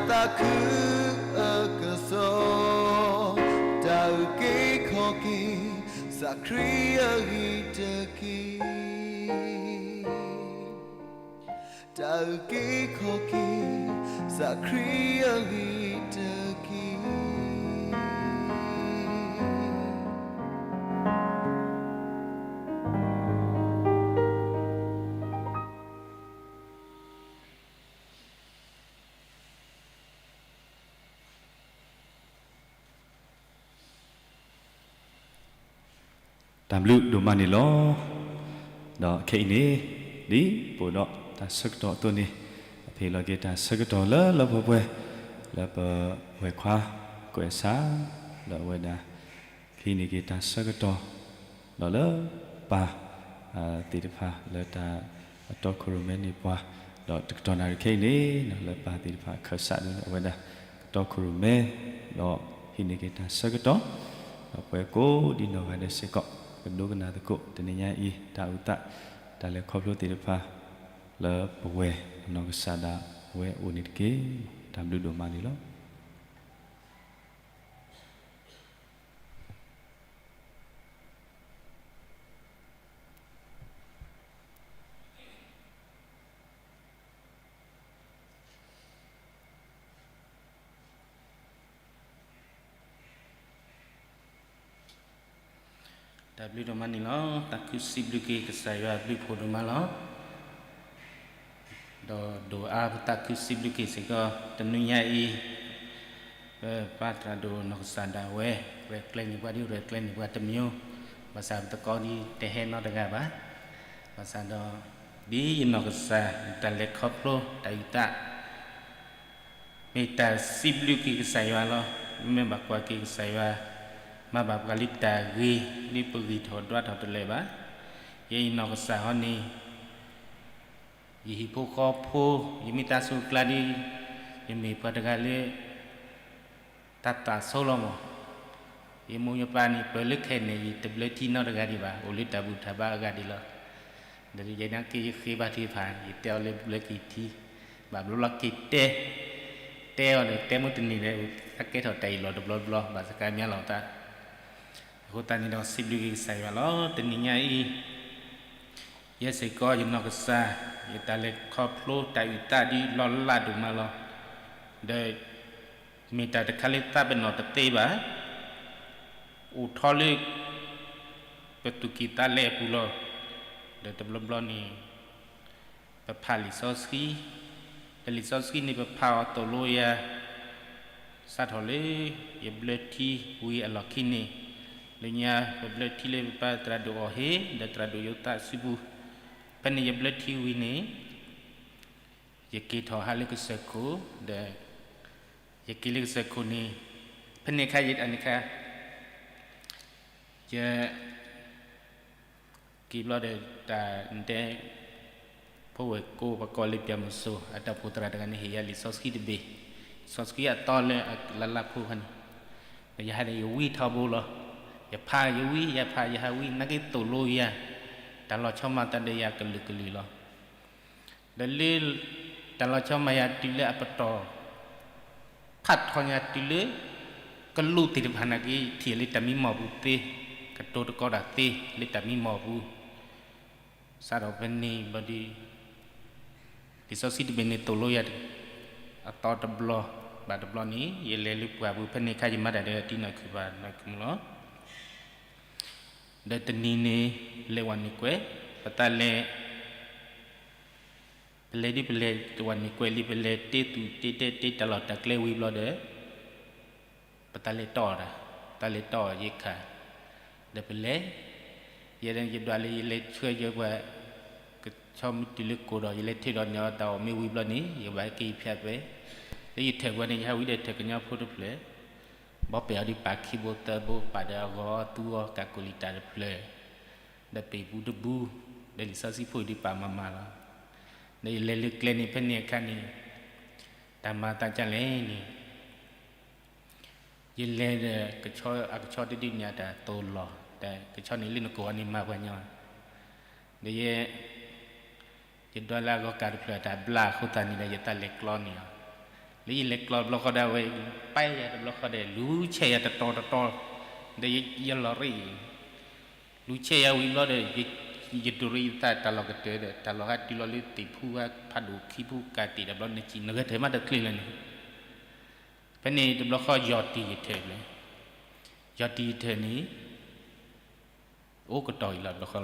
သးခုအကစီၣ်, တၢ်အုၣ်က့ၤခီၣ်က့ၤ စးခရံာ်အဂ့ၢ်တက့ၢ်. တၢ်အုၣ်က့ၤခီၣ်က့ၤ စးခရံာ်အဂ့ၢ်တက့ၢ်. တၢ်ဘျုးဒိၣ်မးန့ၣ်လီၤ. ဒီးခဲအံၤန့ၣ် ဒ်ပအိၣ်ဒီးတၢ်ဆၢကတီၢ်အသိးန့ၣ်, အဖဲအံၤလီၤက့ၤတၢ်ဆၢကတီၢ်လၢလၢပှဲၤပှဲၤ လၢပဝဲၢ်ခွါကွဲးစး ဒီးအဝဲဒၣ် ဟံးန့ၢ်က့ၤတၢ်ဆၢကတီၢ် ဒီးလၢပၢ်သ့ၣ်တဖၣ်လၢတၢ်အတီခိၣ်ရိၣ်မဲန့ၢ်ပှၤ, ဒီးတကတီၢ်နၣ်ရံၣ်ခဲအံၤန့ၣ် လၢပၢ်သ့ၣ်တဖၣ်အခၢၣ်စးဒ်အဝဲဒၣ် ကတီခိၣ်ရိၣ်မဲ ဒီးဟံးန့ၢ်က့ၤတၢ်ဆၢကတီၢ်, ဒီးပဝဲကိးဒံနီၢ်ဂၤဒဲးစ့ၢ်ကီး ကဒိကနၣ်သကိး တနံၤညါအံၤ တၢ်အုၣ်သး တၢ်လဲၤခီဖျိသ့ၣ်တဖၣ် လၢပဝဲၢ်အနီၢ်ကစၢ်ဒၣ်ဝဲအိၣ်န့ၣ်တက့ၢ်. တၢ်ဘျုးဒိၣ်မးန့ၣ်လီၤ. တၢ်ဘျုးဒိၣ်မးန့ၣ်လီၤ. သးခုစံးဘျုးက့ၤကစၢ်ယွၤအဘျုးဖှိၣ်ဒိၣ်မးလီၤ. ဒီးဒိၣ်အါပသးခုစံးဘျုးက့ၤစ့ၢ်ကီး တနံၤညါအံၤ ပပၢ်သရၣ်ဒိၣ်နီၢ်ကစၢ်ဒၣ်ဝဲ ရဲၣ်ကျဲၤန့ၢ်ပှၤဒ်ရဲၣ်ကျဲၤန့ၢ်ပှၤတမံၤ, ဘၣ်ဆၣ်ပသကိးဒ်တဟဲနီတဂၤဘၣ်. ဘၣ်ဆၣ်ဒီး ဒ်ယနီၢ်ကစၢ် တၢ်လဲၤခီဖျိတၢ်အုၣ်သး မ့ၢ်တၢ်စံးဘျုးက့ၤကစၢ်ယွၤလီၤ. မ့မ့ၢ်ဘၣ်ကွၢ်က့ၤကစၢ်ယွၤ မၤဘၣ်ပှၤလၢတၢ်ဂ့ၤ ဒ်ပဂံၢ်ထီၣ်ဒွးထီၣ်တလၢာ်ဘၣ်. ယအံၤနီၢ်ကစၢ်ဟီန့ၣ် ယဟံၣ်ဖိဃီဖိ ယမ့ၢ်တၢ်ဆိၣ်ကျါဒ် ယမ့ၢ်ပှၤတဂၤလၢ တၢ်သးဆိလီၤမး. ယမိၢ်ယပၢ်န့ၣ် ပၢၤလၢခဲအံၤန့ၣ် ယတဘျၢထံနီတဂၤဒံးဘၣ်, အိၣ်လၢတၢ်ဘူၣ်တၢ်ဘါအဂၤဒံးလီၤ. ဒီးယနာ်က့ယဃ့ဘါထုကဖၣ် ယတဲအီၤလၢဘျၢက့ၤထံ, ဘၣ်ဘျီလီၤက့ၤတဲ, တဲအီၤဒီးတဲမုၢ်တနံၤဒီး သးကဲထီၣ်တၢ်အံၤလီၤတဘျီဘျီ ဘၣ်စကါမၠါလီၤသး. အဃိသတးန့ၣ်ဒီး စံးဘျုးက့ၤကစၢ်ယွၤလီၤ. တနံၤညါအံၤ ယဲစ့ၢ်ကီးယနီၢ်ကစၢ် ယတၢ်လဲၤခီဖျိတၢ်အုၣ်သးဒ်လီၤလးဒိၣ်မးလီၤ. ဒီး မ့ၢ်တၢ်တခါလၢသးပ့ၤနီၣ်တသ့ဘၣ်, အိၣ်ထီၣ်လၢ ပသူၣ်ကံၢ်သးလဲအပူၤလီၤ. ဒီးတဘျီဘျီန့ၣ် ပဖးလံာ်စီဆှံ, ဒီးလံာ်စီဆှံန့ၣ် ပဖးအီၤသိၣ်လိယၤ စးထီၣ်လၢ ယဘျၢထံဝံၤအလီၢ်ခံန့ၣ်, လၢညါပဘျၢထံလၢပပၢ်သရၣ်ဒိၣ်အီၤဟ့ၣ် ဒီးသရၣ်ဒိၣ်ယိၤသးစုပူၤ, ဖဲန့ၣ်ယဘျၢထံဝံၤန့ၣ် ယက့ၤထီၣ်ဟးလၢကစၢၢ်ခိၣ်, ဒီး ယက့ၤလၢကစၢၢ်ခိၣ်န့ၣ် ဖဲန့ၣ်အခါယတၢ်န့ၣ်ခါ ယ က့ၤဘျီဒီးတၢ်ဒဲး ဖိဝဲၢ်ကိးပှၤကိးလၢပၠးမုၢ်စိၤ အတၢ်အိၣ်ဖှိၣ်သရၣ်တဂၤန့ၣ် ဟ့ၣ်ယၤလံာ်စီဆှံတဘ့ၣ်, စီဆှံအသီလၢအလါလါဖိခါန့ၣ်, ဒီးယဟးဒီးယဝံထီဘိလီၤ. ယဖးယဝံ ယဖးယဟးဝံ နာ်က့သိၣ်လိယၤ တၢ်လီၤဆီမၤသးဒီးယၤကလုာ်ကလုာ်လီၤ. ဒီးလၢ တၢ်လီၤဆီမၤယၤတုၤလၢအပတီၢ် ဖးထီညါတုၤလၢ ကလူးသ့ၣ်တဖၣ်နာ်က့ ထံၣ်လၢတၢ်မံမီၢ်ပူၤသ့, ကတိၤတကီးတၢ်သ့လၢတၢ်မံမီၢ်ပူၤ, စးထီၣ်ဖဲန့ၣ်ဘျီဒီး လံာ်စီဆှံတဘ့ၣ်န့ၣ်သိၣ်လိယၤ အသီတဘျီ ဘၣ်တဘျီန့ၣ် ယလဲၤလၢပှၢ်ပူၤ ဖဲန့ၣ်အခါယမၤတၢ်ဒီးတံၤနီၢ်ခုၣ်ဘၣ်နီၢ်ခုၣ်မူလီၤ. ဒီးတနံၤန့ၣ် လဲၤဝဲန့ၣ်ကွဲး ပသးလဲၤ ပလဲၤဒ်ပလဲၤတဝဲန့ၣ်ကွဲးလံ ပလဲၤတ့သူၣ်တ့တဲတ့တၢ်လီၢ်တၢ်ကျဲဝံၤဘျီဒီး ပသးလဲၤတီၢ်တၢ်, ပသးလဲၤတီၢ်ယခါ, ဒီးပလဲၤ, ယဲဒၣ်ယဒွးလၢယလဲၤဆှၢယပှၤ ကဆီမ့ၢ်တုၤလၢကိၢ်ဒီး ယလဲၤထၢဒီးန့ၢ်အီၤတၢ်အီၣ်မ့ၢ်ဝံၤဘျီန့ၣ် ယဘၣ်က့ၤဖၠးပဲ, လၢယထၢၣ်ပှၤန့ၣ် ယဟးဝံၤဒီးထၢၣ်ကညီဖိတဖျၢၣ် ဘီပၢ်အီၤဒ်ပာ်ခံဘိသၢဘိ ပာ်ဒီးအဂီၤသူအီၤကးကိၣ်လံတၢ်တဖျၢၣ်, ဒီးပ့ၢ်ပူတဘူ, ဒီးလံာ်စီဆှံဖိအံၤဒ်ပာ်မၤမၤလီၤ. ဒီးယလဲၤလၢကျဲန့ၣ် ဖဲန့ၣ်အခါန့ၣ် တၢ်မၤသးဒ်လဲၣ်န့ၣ် ယလဲၤဒီး ကဆီအကဆီတဒုန့ၣ်အတၢ်သိၣ်လီၤ, ဒီးကဆီန့ၣ်လၢနကိၢ်အီၤန့ၣ်မၤပှၤညီ, ဒီးယ ယဒွးလၢအဂီၤကးတဖျၢၣ်အတၢ်ဘျါအဃိသတးန့ၣ်ဒီး ယသးလဲၤကျီန့ၢ်အီၤ, လၢယလဲၤကျီတဘျီဃီဒီး အဝဲပာ်ယၤတဘျီဃီဒီး လူၤဆဲးယၤတတီၤတတီၤ, ဒီးယလီၤရ့ၣ်, လူၤဆဲးယၤဝံၤဘျီဒီး ယဒိးရ့ၣ်ယသးတၢ်လီၢ်ကတၢၢ်ဒီး တၢ်လီၢ်ဟဲတုၤလီၤလၢသ့ၣ်ဖူဝဲဖးဒိၣ်ခံဖူကၤတံာ်ဒီး ဘျီနစံးနဂဲၤထၢၣ်မးတချုးလၢၤန့ၣ်, ဖဲန့ၣ်တဘျီဃီယီၤတံၢ်ယထၢၣ်ဘျဲၣ်, ယီၤတံၢ်ယထၢၣ်န့ၣ် အိၣ်ကတီၤအံၤလီၤတဘျီဃီလီၤ.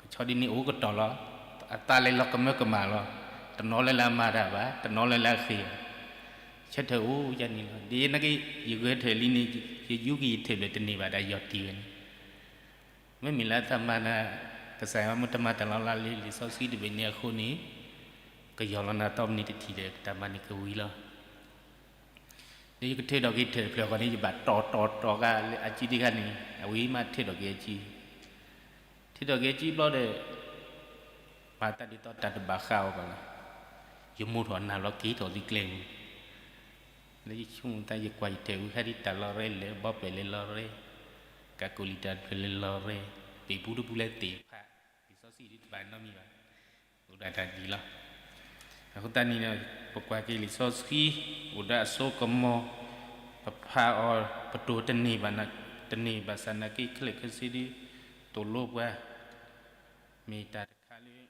ကဆီဒ်န့ၣ်အိၣ်ကတီၤလီၤ. အသးလဲၤလီၤကမၢကမၣ်လီၤ. တနီၤလၢ်လၢ်အမၤတၢ်ဘၣ်, တနီၤလၢ်လၢ်အဃ့ၢ်ဘၣ်. ဆၢထၢၣ်အိၣ်ယၤန့ၣ်လီၤ. ဒ်နာ်က့ ယဂဲၤထၢၣ်လံန့ၣ် ယယူက့ၤယထၢၣ်ဘျဲၣ်တန့ၢ်ဘၣ်ဒီးယီၤတံၢ်ဝဲန့ၣ်, မ့မ့ၢ်လၢအသးမၤနၤ ကစၢ်ယွၤမ့ၢ်တမၤတၢ်လီၤလၢလံာ်စီဆှံတဘ့ၣ်န့ၣ်အဃိန့ၣ်, ကယီၤလီၤနၤသီမနံၤတထံၣ်ဒီး တၢ်မၤန့ၣ်ကဝံၤလီၤ. ဒီးယကထၢၣ်ထီၣ်က့ၤထၢၣ်တဖျၢၣ်ဃီန့ၣ် ယဘၣ်တီၤတီၤတီၤဃာ်လၢအစုဒံးခါန့ၣ် အဝဲမးထၢၣ်ထီၣ်က့ၤအစု, ထၢၣ်ထီၣ်က့ၤအစုဘျီဒီး မၤသးဒ်သိးတၢ်တဘၣ်ဃးအီၤဘၣ်လီၤ. ယမိၢ်ထီၣ်နၢ်လီၤက့ၤထီၣ်သုကျဲမုၢ်, လၢယဆိကမိၣ်သး ယကွၢ်ယထၢၣ်ဝံၤခါဒ်တၢ်လီၤရဲလဲၣ်, ဘီပဲာ်လဲၤလီၤရဲ, ကးကိၣ်လံၣ်တၢ်တဖျၢၣ်လဲၤလီၤရဲ, ပ့ၣ်ပူတပူလဲၤသ့ၣ်ဖး, လံာ်စီဆှံဒ်တဘၣ်နီတမံၤဘၣ်. အိၣ်ဒၣ်တၢ်ဒ်လီၤ. အဃိသတးန့ၣ်ဒီး ပကွၢ်က့ၤလံာ်စီဆှံ အိၣ်ဒီးအစိကမီၤ, ပဖးအီၤ ပတိၤတန့ၢ်ဘၣ်, တန့ၢ်ဘၣ်ဆၣ်နာ်က့ ခဲလၢာ်ခဲဆ့ဒ်သိၣ်လိပှၤ, မ့ၢ်တၢ်တခါလၢ တသ့ၣ်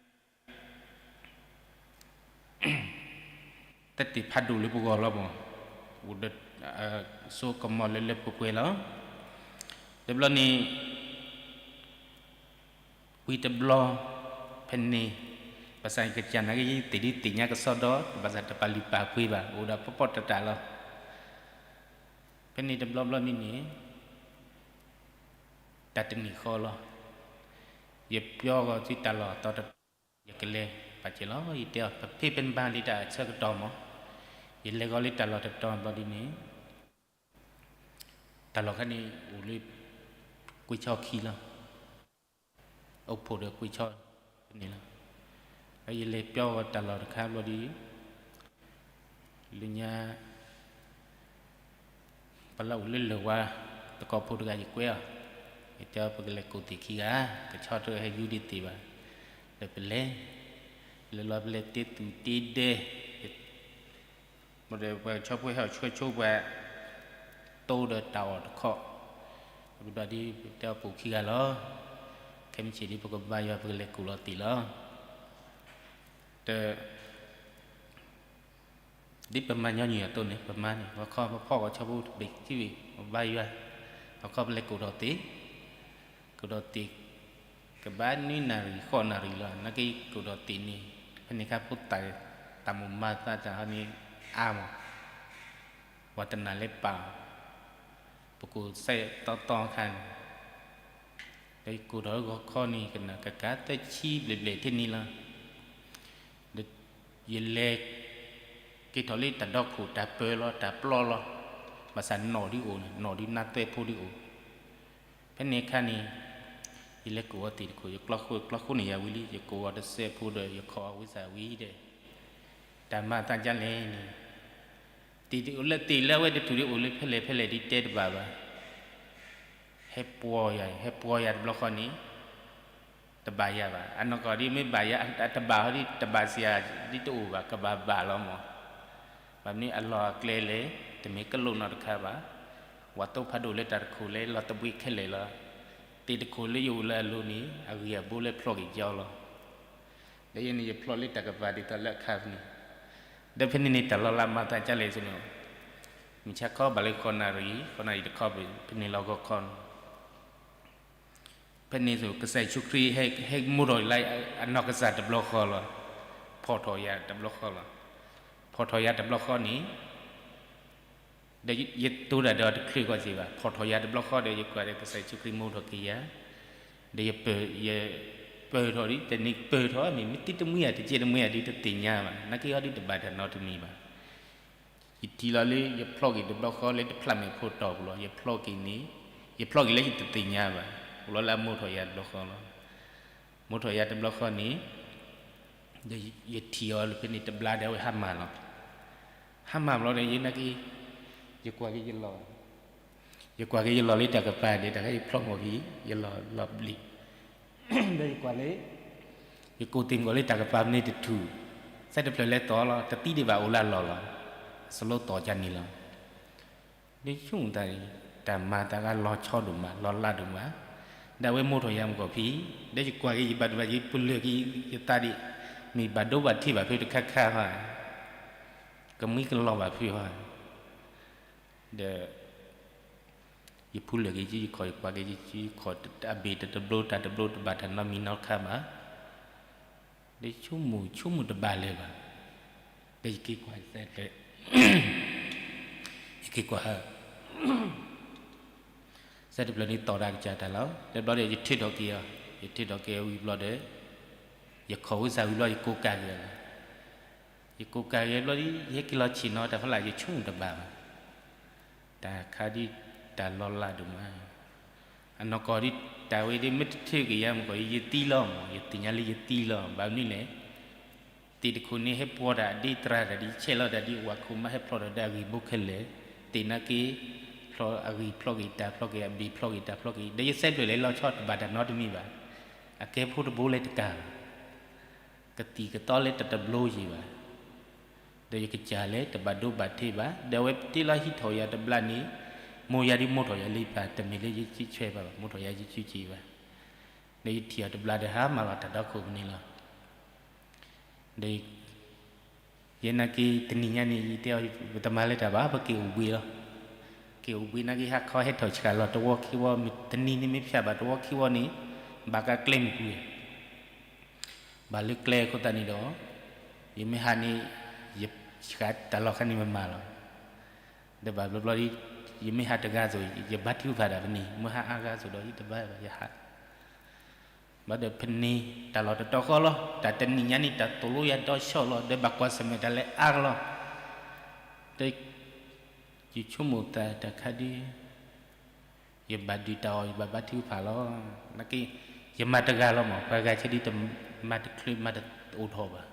ဖးဒိၣ်လၢပဂီၢ်လီၤမး, အိၣ်ဒီး စိကမီၤလၢလၢပှဲၤပှဲၤလီၤ. တဘျီန့ၣ် ဝံၤတဘျီ ဖဲန့ၣ် ဘၣ်ဆၣ်ယကစၢ်နာ်က့ ယသ့ၣ်ဒ်သ့ၣ်ညါကစီဒီ ဘၣ်ဆၣ်တပာ်လုၢ်ပာ်ပှ့ၤဘၣ် အိၣ်ဒီးပီၣ်ပီၣ်တၢ်တၢ်လီၤ. ဖဲန့ၣ်တဘျီဘျီန့ၣ်န့ၣ် တၢ်တနံၤဃီလီၤ. ယပျီဂီၤသုတၢ်လီၢ်အသီတတီၤ ယကလဲၤပာ်စၢၤလီၤ. ယတဲအီၤ ပဖ့ပနဘၣ်လံတၢ်အဆၢကတီၢ်မး, ယလဲၤဂီၤလၢတၢ်လီၢ်တတီၤဘျီဒ်န့ၣ် တၢ်လီၢ်ခါန့ၣ်အိၣ်လၢ ကွ့ၢ်ဆီခံလီၤ. အိၣ်ဖှိၣ်ဒီးကွ့ၢ်ဆီဖဲန့ၣ်လီၤ. ဒီးယလဲၤပျီဂီၤတၢ်လီၢ်တခါဘျီဒ် လၢညါ ပလၢအိၣ်လၢလၢၢ်ဝါ သကိးဖိတဂၤယကွဲအီၤ, ယတဲအီၤ ပကလဲၤကိးသ့ၣ်ခံဂၤ, ကဆီတဟဲယူဒံးသ့ၣ်ဘၣ်, ဒီးပလဲၤ, လဲၤလီၤပလဲၤတ့သူၣ်တ့ဒဲ ဒီးပှၤကဆီဖိဟဲအီၣ်ဆှၢဆိပှၤ တိဒီးတၢ်အီၣ်တခီ, ပကဒီးဒ်တဲအီၤပအိၣ်ခံဂၤလီၤ. ခဲမုၢ်ဆ့ၣ်ဒ်ပကဘါယွၤ ပကလဲၤကိးလီၤသ့ၣ်လီၤ. ဒီး ဒ်ပမၤညီနုၢ်အသိးန့ၣ် ပမၤန့ၣ် ဂီၤခီပဖီၣ်ဂီၤဆီဖိတဘ့ၣ်ခံဘ့ၣ် ပဘါယွၤ, ဂီၤခီပလဲၤကိးထီၣ်သ့ၣ်, ကိးထီၣ်သ့ၣ် ကဘၣ်နွံနၣ်ရံၣ်ဃိးနၣ်ရံၣ်လီၤ. နာ်က့ကိးထီၣ်သ့ၣ်န့ၣ် ဖဲန့ၣ်ခါဖိသၣ် တၢ်မိၣ်မၤသးတၢ်ဟီန့ၣ်အါမး, ပှၤတနာ်လၢပာ် ပကိးစဲးတီတီအခါန့ၣ် ဒီးယကိးထီၣ်ဂီၤခီန့ၣ် ကနၣ်ကကးသၢဆံဘျဲၣ်ဘျဲၣ်ထဲန့ၣ်လီၤ. ဒီးယလဲၤက့ၤထီၣ်လၢတၢ်ဒီခိၣ် တၢ်ပၢၤလီၤ တၢ်ပျီလီၤ, ဘၣ်ဆၣ်နီၣ်ဒုးအိၣ်န့ၣ် နီၣ်ဒုးနါသွဲၣ်ဖိဒုးအိၣ်. ဖဲန့ၣ်အခါန့ၣ် ယလဲၤကိးအီၤသ့ၣ်တခိၣ် ယကျီဃိ ကျီဃိန့ၣ်ယၤဝံၤလံ ယကိးအီၤတစဲးဖိဒီး ယခိးအီၤဝံသးဝံၤဒီး တၢ်မၤသးဒ်လဲၣ်န့ၣ် သ့ၣ်လၢသ့ၣ်လၢအဝဲတထူၣ်ဒ်အိၣ်လၢဖဲလဲၣ်ဖဲလဲၣ်ဒ်တဲတဘၣ်ဘၣ်. ဟဲပှီၤယၤ ဟဲပှီၤယၤတဘျီဃီန့ၣ် တဘၣ်ယၤဘၣ်. အနီၢ်ကီၢ်ဒ်မ့ၢ်ဘၣ်ယၤ တဘၣ်ဟီဒ်တဘၣ်စှၤဒ်တအိၣ်ဘၣ် ကဘၣ်ဘၣ်လီၤမး. ဘၣ်မနုၤအလီၢ်အကျဲလဲၣ် တမ့ၢ်ကလိာ်နီတခါဘၣ်. ပှၤသိဖးဒိၣ်လၢတၢ်တခိၣ်လၢလီၤသဘှံးခဲလၢာ်လီၤ. သ့ၣ်တခိၣ်လၢယအိၣ်လၢအလိၤန့ၣ် အဂ့ၢ်အဘိလၢဖျီၣ်က့ၤကၠီလီၤ. ဒီးယဲန့ၣ်ယဖျီၣ်လၢတၢ်ကပၤဒ်သိးလၢအခါဖဲန့ၣ်, ဒီးဖဲန့ၣ်န့ၣ် တၢ်လီၤလၢမၤသးဒ်လဲၣ်န့ၣ်, မုၢ်ဆါခီဘၣ်လၢဃိးနၣ်ရံၣ် ဃိးနၣ်ရံၣ်တခီ ဖဲန့ၣ်လီၤဂီၤခီန့ၣ် ဖဲန့ၣ်သိး ကစၢ်ယ့ၣ်ၡူးခရံာ်ဟဲ ဟဲမိၢ်ထီၣ်ယၤလၢအနီၢ်ကစၢ်တဘျီဃီလီၤ. ဖီၣ်ထီၣ်ယၤတဘျီဃီလီၤ. ဖီၣ်ထီၣ်ယၤတဘျီဃီန့ၣ် ဒီးယတိၤတၢ်ဒီးတချုးကီၢ်စ့ၢ်ဘၣ်. ဖီၣ်ထီၣ်ယၤတဘျီဃီဒီး ယကွၢ်ဒီးကစၢ်ယ့ၣ်ၡူးခရံာ်မိၢ်ထီၣ်က့ၤယၤ, ဒီးယပၢၢ်ထီၣ်ဒ်တနံၤပၢၢ်ထီၣ်န့ၣ် မ့ၢ်တံတမှံယၤ တကဲတမှံယၤဒ်တသ့ၣ်ညါဘၣ်. နာ်က့ဟီဒ်တဘၣ်တၢ်နီတမံၤဘၣ်. ယထံၣ်လီၤလၢယဖျီၣ်က့ၤတဘျီဃီလၢတဖျးမဲာ်ဖိတီၢ်ပူၤလီၤ. ယဖျီၣ်က့ၤန့ၣ် ယဖျီၣ်က့ၤလၢယတသ့ၣ်ညါဘၣ်. အိၣ်လီၤလၢအမိၢ်ထီၣ်ယၤတဘျီဃီလီၤ. မိၢ်ထီၣ်ယၤတဘျီဃီန့ၣ် ဒီးယထံၣ်အီၤလၢဖဲန့ၣ်တဘျါဒီးအဝဲဟါမၢ်လီၤ. ဟါမၢ်ဘျီဒီးယဲနာ်က့ ယကွၢ်က့ၤယလီၢ်, ယကွၢ်က့ၤယလီၢ်လၢတၢ်ကပၤဒီး တၢ်ခါယဖျီၣ်မီၢ်ဖံ ယလီၢ်လီၤဘျံး, ဒီးယကွၢ်လၢ ယကိးသ့ၣ်မုၢ်ဂီၤလၢတၢ်ကပၤမ့ၢ်တထူၣ်, စဲတဖျၢၣ်လဲၤသီလီၤ တသံဒံးဘၣ်အိၣ်လၢအလီၢ်လီၤ. စလိၣ်သီကန့ၣ်လီၤ. ဒီးဆိကမိၣ်သး တၢ်မၤတၢ်ဂၤလီၤဆီဒိၣ်မး လီၤလးဒိၣ်မး, ဒီးအဝဲမိၢ်ထီၣ်ယၤမုၢ်ကီၢ်ဖံ, ဒီးယကွၢ်က့ၤယဘၣ်ဒိဘၣ်ယပူၤလၢာ်က့ၤယသးဒံး, မ့ၢ်ဘၣ်ဒိဘၣ်ထံးဘၣ်ဖုတခါခါဧါ, ကမှံကလီၤဘၣ်ဖုဧါ, ဒီး ယဖူလၢာ်က့ၤယခီၣ် ယကွၢ်က့ၤယခီၣ် အဘ့ၣ်တဘျိတၢ်တဘျိ တဘၣ်တၢ်နီတမံၤနီတခါဘၣ်, ဒီးဆိကမိၣ်ဆိကမိၣ်တဘၣ်လၢၤဘၣ်, ဒီးယက့ၤကွၢ်စဲး, ယက့ၤကွၢ် စဲးတဖျၢၣ်န့ၣ်သီၣ်တၢ်ကစၢ်တၢ်လီၤ, တဘျီဒီးယထုးထီၣ်က့ၤအီၤ, ယထုးထီၣ်က့ၤအီၤဝံၤဘျီဒီး ယခီၣ်ဝံစၢ်ဝံၤဘျီ ယကိးကၤက့ၤအီၤလီၤ. ယကိးကၤက့ၤဘျီဒီး ယဟဲက့ၤလီၤဆ့ၣ်နီၤတၢ်ဖီလာ် ယဆိကမိၣ်တဘၣ်ဘၣ်, တၢ်ခါဒ်တၢ်လီၤလးဒိၣ်မး, အနီၢ်ကီၢ်ဒ်တၢ်ဝဲဒ်မ့ၢ်တထုးက့ၤယၤမုၢ်ကီၢ် ယသံလီၤမး, ယသ့ၣ်ညါလၢယသံလီၤ, ဘၣ်မနုၤလဲၣ် သ့ၣ်တခိၣ်န့ၣ် ဟဲပှီၤတၢ်ဒ်သရၣ်တၢ်ဒ်ဆဲးလီၤတၢ်ဒ် ဝၤခိၣ်မး ဟဲဖျီၣ်တၢ်ဒီးအဂံၢ်ဘိခဲလၢာ်, သ့ၣ်နာ်က့ ဖျီၣ်အဂံၢ်ဖျီၣ်က့ၤတၢ်ဖျီၣ်က့ၤအဘ့ၣ်ဖျီၣ်က့ၤတၢ်ဖျီၣ်က့ၤ ဒီးယစဲးဖျၢၣ်လဲၤလီၤဆီတဘၣ်တၢ်နီတမံၤဘၣ်, အကဲဖိတဘိလၢတကးဘၣ်, ကသံၣ်ကသီလၢတတဘျိယံၤဘၣ်, ဒီးယကစၢ်လၢတဘၣ်ဒိဘၣ်ထံးဘၣ်, ဒီးအဝဲတ့လီၤဟံးထီၣ်ယၤတဘျီန့ၣ်, မိၢ်ယၤဒ်မိၢ်ထီၣ်ယၤလၢယပၢ်တမ့ၢ်လၢယဆံးဆဲးဘၣ်, မိၢ်ထီၣ်ယၤယဆံးဆဲးဘၣ်, ဒီးယထံၣ်အီၤတဘျီဒီးဟါမၢ်လီၤတၢ်ဒီခိၣ်ပူၤန့ၣ်လီၤ. ဒီး ယနာ်က့ၤတနံၤညါန့ၣ် ယတဲအီၤ ပတမၤလၢတၢ်ဘၣ် ပက့ၤအိၣ်ဘှံးလီၤ. က့ၤအိၣ်ဘှံးနာ်က့ၤ ဟါခီဟဲထီၣ်ဆှၣ်လီၤ တဝီခံဝီ, တနံၤန့ၣ်မ့ၢ်ဖျါဘၣ်တဝီခံဝီန့ၣ် ဘၣ်ကကျဲမုၢ်ပူၤ, ဘၣ်လၢကျဲအဃိသတးန့ၣ်ဒီး ယမ့ၢ်ဟးန့ၣ် ယဆှၣ်တၢ်လီၢ်ခါန့ၣ်မ့ၢ်မၤလီၤ. ဒီးဘၣ်ဘျီဘျီဒီး ယမ့ၢ်ဟးတဂၤအသိး ယဘါထုကဖၣ်ဒၣ်ဖဲန့ၣ်, မ့ၢ်ဟးအါဂၤအသိးဒီး ယတဘါဘၣ်ယဟး ဘၣ်ဒီးဖဲန့ၣ် တၢ်လီၢ်တတီၤဃီလီၤ. တၢ်တနံၤညါန့ၣ် တၢ်သိၣ်လိယၤဒီးဆီၣ်လီၤ ဒီးဘၣ်ကွၢ်ဆၢၣ်မဲာ်တၢ်လၢအါကလီၤ. ဒီး ယဆိကမိၣ်သးတၢ်ခါဒ် ယဘၣ်ဒုၣ်တၢ်အီၣ် ယဘၣ်ဘါထုကဖၣ်လီၤ. နာ်က့ ယမၤတဂၤလီၤမး, ပှၤဂၤဆၢဒ်တမၤတချုးမၤတအိၣ်ထီၣ်ဘၣ်.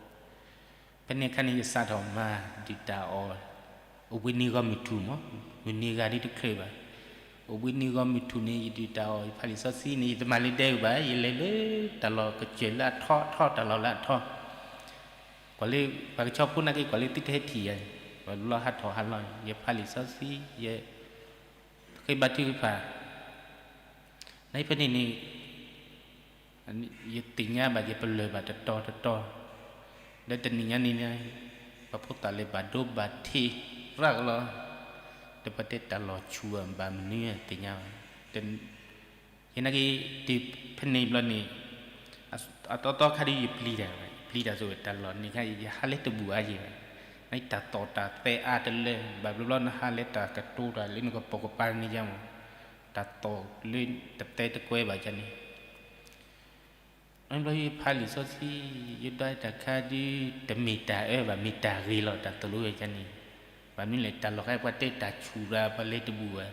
ဖဲန့ၣ်အခါန့ၣ် ယစးထီၣ်မၤဒုၣ်တၢ်အီၣ် အိၣ်ဘှံးနံၤဂီၤမုၢ်ထူၣ်မး, မုၢ်နံၤဂၤဒ်တချုးဘၣ်. အိၣ်ဘှံးနံၤဂီၤမုၢ်ထူၣ်န့ၣ် ယဒုၣ်တၢ်အီၣ် ယဖးလံာ်စီဆှံန့ၣ် ယတမၤလၢဒဲကဘၣ်, ယလဲၤလၢတၢ်လီၢ်ကစၢၢ်လၢအထီထီ တၢ်လီၢ်လၢအထီ, ကွၢ်လၢ ပှၤကဆီဖိနာ်က့ ကွၢ်လၢသုတဟဲထံၣ်ယၤ, ပှၤလီၤဟးထီၣ်ဟးလီၤ, ယဖးလံာ်စီဆှံ, ယ ဃ့ဘါထုကဖၣ်, နာ်ဖဲန့ၣ်န့ၣ် ယသ့ၣ်ညါဘၣ်ယပလၢၢ်ဘၣ်တတီၤတတီၤ, ဒီးတနံၤညါန့ၣ် ပှၤဖိသၣ်လဲၤဘၣ်ဒိဘၣ်ထံးရၣ်ကလီၤ, ဒီးပတဲတၢ်လီၤဆူၣ်ဘၣ်မနုၤသ့ၣ်ညါဘၣ်. ယနာ်က့ တုၤဖဲန့ၣ်ဘျီန့ၣ် အသီသီခါဒ်ယပျံၤတၢ်, ပျံၤတၢ်စိၤတၢ်လီၢ်န့ၣ်ခါ ယဟးလၢတဘူၣ်အါယံၤဘၣ်, နတၢ်သီၣ်တၢ်သဲအါတလၢ, ဘၣ်ဘျီဘျီနဟးလၢတၢ်ကတိၤတၢ်လၢနကပိာ်ကပၤန့ၣ်ယါမး, တၢ်သီၣ်လၢတသဲတကွဲဘၣ်ယါန့ၣ် ဘျီယဖးလံာ်စီဆှံ, ယဒွးတၢ်ခါဒ်တမ့ၢ်တၢ်အၢဘၣ် မ့ၢ်တၢ်ဂ့ၤလီၤ တၢ်သိၣ်လိယါန့ၣ်, ဘၣ်မနုၤလဲၣ် တၢ်လီၢ်ခါပှၤတဲတၢ်ဆူၣ်ရၣ် ပှၤလဲၤတဘူၣ်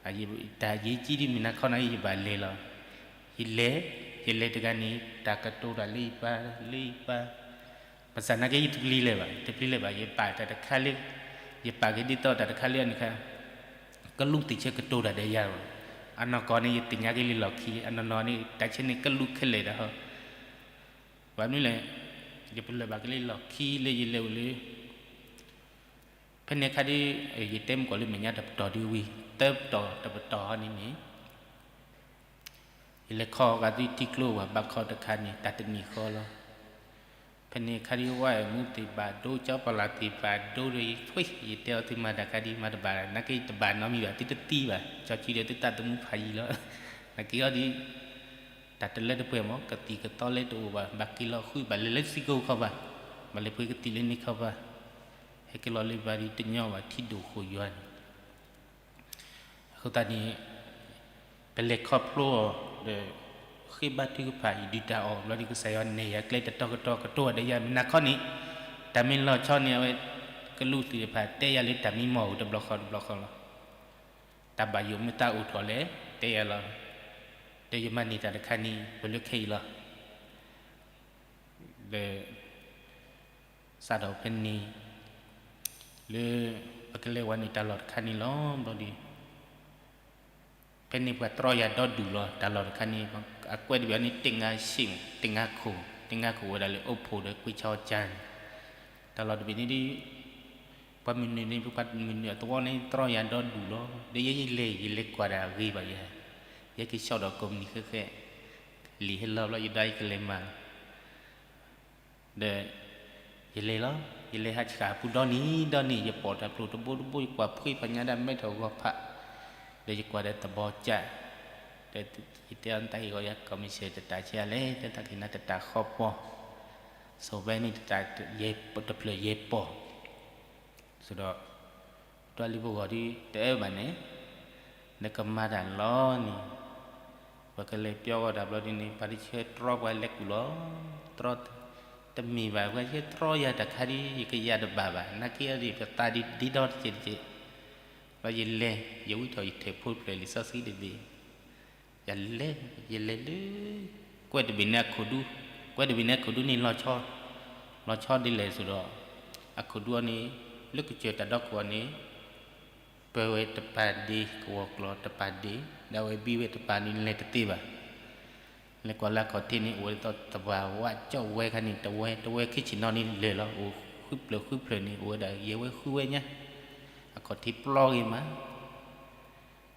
ဘၣ်, တၢ်ယ့ကံဒ်မ့ၢ်နၤခီနၤ ယဘၣ်လဲၤလီၤ, ယလဲၤ, ယလဲၤတဂၤန့ၣ် တၢ်ကတိၤတၢ်လၢယပၢ်, လၢယပၢ် ဘၣ်ဆၣ်နာ်က့ယတပျံၤလၢၤဘၣ်, တပျံၤလၢၤဘၣ်, ယပာ်တၢ်တခါလၢ, ယပာ်က့ၤဒ်သိးတၢ်တခါလၢအန့ၣ်ခါ, ကလူးသ့ၣ်ဆၢကတိၤတၢ်ဒီးယၤလီၤ, အနီၢ်ကီၢ်န့ၣ် ယသ့ၣ်ညါက့ၤလံလီၢ်ခံ, အနီၢ်နီၢ်န့ၣ် တၢ်ဆၢန့ၣ်ကလူးခဲလၢာ်တၢ်ဟီ, ဘၣ်မနုၤလဲၣ်, ယပလၢၢ်ဘၣ်က့ၤလံလီၢ်ခံလၢယလဲၤအိၣ်လၢ ဖဲန့ၣ်အခါဒ် ယတဲမုၢ်ကီၢ်လၢမဲာ်ညါတပတီၢ်ဒ်ဝံၤ သၢပတီၢ်တပတီၢ်ဟီန့ၣ်န့ၣ် ယလဲၤခီဂာ်သုထံကျိဝဲ ဘၣ်ခီတခါန့ၣ် တၢ်တနံၤဃီလီၤ. ဖဲန့ၣ်အခါဒ်ဝဲမူသ့ၣ်ဘၣ်ဒိ ကၠီပလၢ်သ့ၣ်ဘၣ်ဒိဒီးယထွံၣ် ယတဲအီၤသုမၤတၢ်ခါဒ်မၤတဘၣ် နာ်က့တဘၣ်နီတမံၤဘၣ် သုတသံဘၣ် ကၠီကံဒီးသုသးသမူဖးယံာ်လီၤ. နာ်က့အီၤဒ် တၢ်တလၢတပှဲၤမး ကသံၣ်ကသီလၢတအိၣ်ဘၣ် ဘၣ်က့ၤလီၤဃုဘၣ်လဲၤလၢစံကိၣ်ခီဘၣ် ဘၣ်လဲၤပှ့ၤကသံၣ်လၢန့ၣ်ခီဘၣ် ဟဲက့ၤလီၤလၢဘၣ်ဒ်တညီဘၣ်ထံဒိၣ်ဃိၣ်ယွၤန့ၣ် အဃိသတးန့ၣ် ပလဲၤခီဖျိအီၤဒီး ဃ့ဘါထုကဖၣ် ယဒုၣ်တၢ်အီၣ်ဘျီဒ်ကစၢ်ယွၤနဲၣ်ယၤကျဲတတီၤကတီၤကတိၤဒီးယၤမနၤခီန့ၣ် တၢ်မ့ၢ်လီၤဆီန့ၣ် အဝဲကလူးသ့ၣ်တဖၣ်တဲယၤလၢတၢ်မံမီၢ်ဧိၤတဘျီဃီတဘျီဃီလီၤ. တၢ်ဘၣ်ယိၣ်မ့ၢ်သးအိၣ်ထီၣ်လဲၣ် တဲယၤလီၤ. ဒီးယမၤန့ၢ်တၢ်တခါန့ၣ် ပလၢခဲအံၤလီၤ. ဒီး စးထီၣ်ဖဲန့ၣ် လၢ ပကလဲၤဝဲန့ၣ်တၢ်လီၢ်တခါန့ၣ်လီၤ. ဘျီဒ် ဖဲန့ၣ်ပှၤတြီယၤဒီဒူၣ်လီၤ. တၢ်လီၢ်တခါန့ၣ် အကွဲးတဘ့ၣ်န့ၣ် တ့ၢ်ငါဆ့ၣ် တ့ၢ်ငါခိၣ် တ့ၢ်ငါခိၣ်ဝဲဒၣ်လၢအိၣ်ဖှိၣ်ဒီးကွံာ်ဆၢကၠါန့ၣ် တၢ်လီၢ်တဘ့ၣ်န့ၣ်ဒ် ပှၤမုၢ်နုာ်န့ၣ် ပှၤမုၢ်နုာ်အသဝီန့ၣ် တြီယၤဒီဒူၣ်လီၤ. ဒီးယဲယလဲၤ ယလဲၤကွၢ်ဒၣ်အဂ့ၤဘၣ်ယၤ, ယဟဲက့ၤဆှီဒီးကိးမုၢ်နံၤဃဲဃဲ, လံာ်ဟဲလီၤဘျီ ယဒွးယကလဲၤမၤ ဒီး ယလဲၤလီၤ, ယလဲၤဟးဆှၣ်ပူၤဒီနံၤဒီနံၤ ယပိာ်တၢ်ဖျိတဘိတဘိ ယကွၢ်ဖှ့ပညါဒၣ်မဲထီၣ်ဂီၤဖး, ဒီးယကွၢ်ဒီးသဘီကၠး, ဒီးယတဲအီၤ နတၢ်ဟ့ၣ်ဂီၤယၤ commission တတၢ်ဆံးအါလဲၣ်, တၢ်သးက့ၤနၤတတၢ်ဃီပီၤ, စိၤဘဲန့ၣ်တဖျၢၣ်ယဲၢ်ပီၤ, ဆိဒီး ဒွးလံပဂီၢ်ဒ်တအဲၣ်ဘၣ်န့ၣ်, နကမၤတၢ်လီၤန့ၣ်, ပကလဲၤပၠီဂီၤတၢ်ဘျီဒ်န့ၣ် ပှၤတဆၢတြီပှၤလဲၤကူၣ်လီၤ, တြီ, တမ့ၢ်ဘၣ် ပှၤဆၢတြီယၤတၢ်ခါဒ်ယကယၤတဘၣ်ဘၣ်, နာ်က့အီၤဒ်ပသးဒ်ဒ်ဒီတကဲးတကဲး, ဘျီယလဲၤ ယဝံထီၣ်ယထၢၣ်ဖိတဖျၢၣ်လံာ်စီဆှံတဘ့ၣ် ယလဲၤ, ယလဲၤလၢ ကွဲးတဘ့ၣ်န့ၣ်အခိၣ်ဒူ, ကွဲးတဘ့ၣ်န့ၣ်အခိၣ်ဒူန့ၣ်လီၤဆီ, လီၤဆီဒ်လဲၣ်ဆိဒီး, အခိၣ်ဒူအီၤန့ၣ် လၢကစၢၢ်တၢ်ဒီခိၣ်အီၤန့ၣ်, ပၢၤဝဲတပၤဒ့ ကဝီၤကျီၤတပၤဒ့, ဒီးအဝဲဘံဝဲတပၤန့ၣ်လဲၤတသ့ဘၣ်. လဲၤကွၢ်လၢအခီၣ်ထံးန့ၣ် အိၣ်ဝဲဒ်သိးသဝၤဝးကၠီၣ်ဝဲခါန့ၣ် တဝဲ, တဝဲခံဆံနီၤန့ၣ်လၢာ်လီၤ, အိၣ်ဃုဖျၢၣ်ဃုဖျၢၣ်န့ၣ် အိၣ်ဝဲဒၣ်ယဲၢ်ဝဲဃုဝဲညါ, အခီၣ်ထံးပျီဂ့ၤမး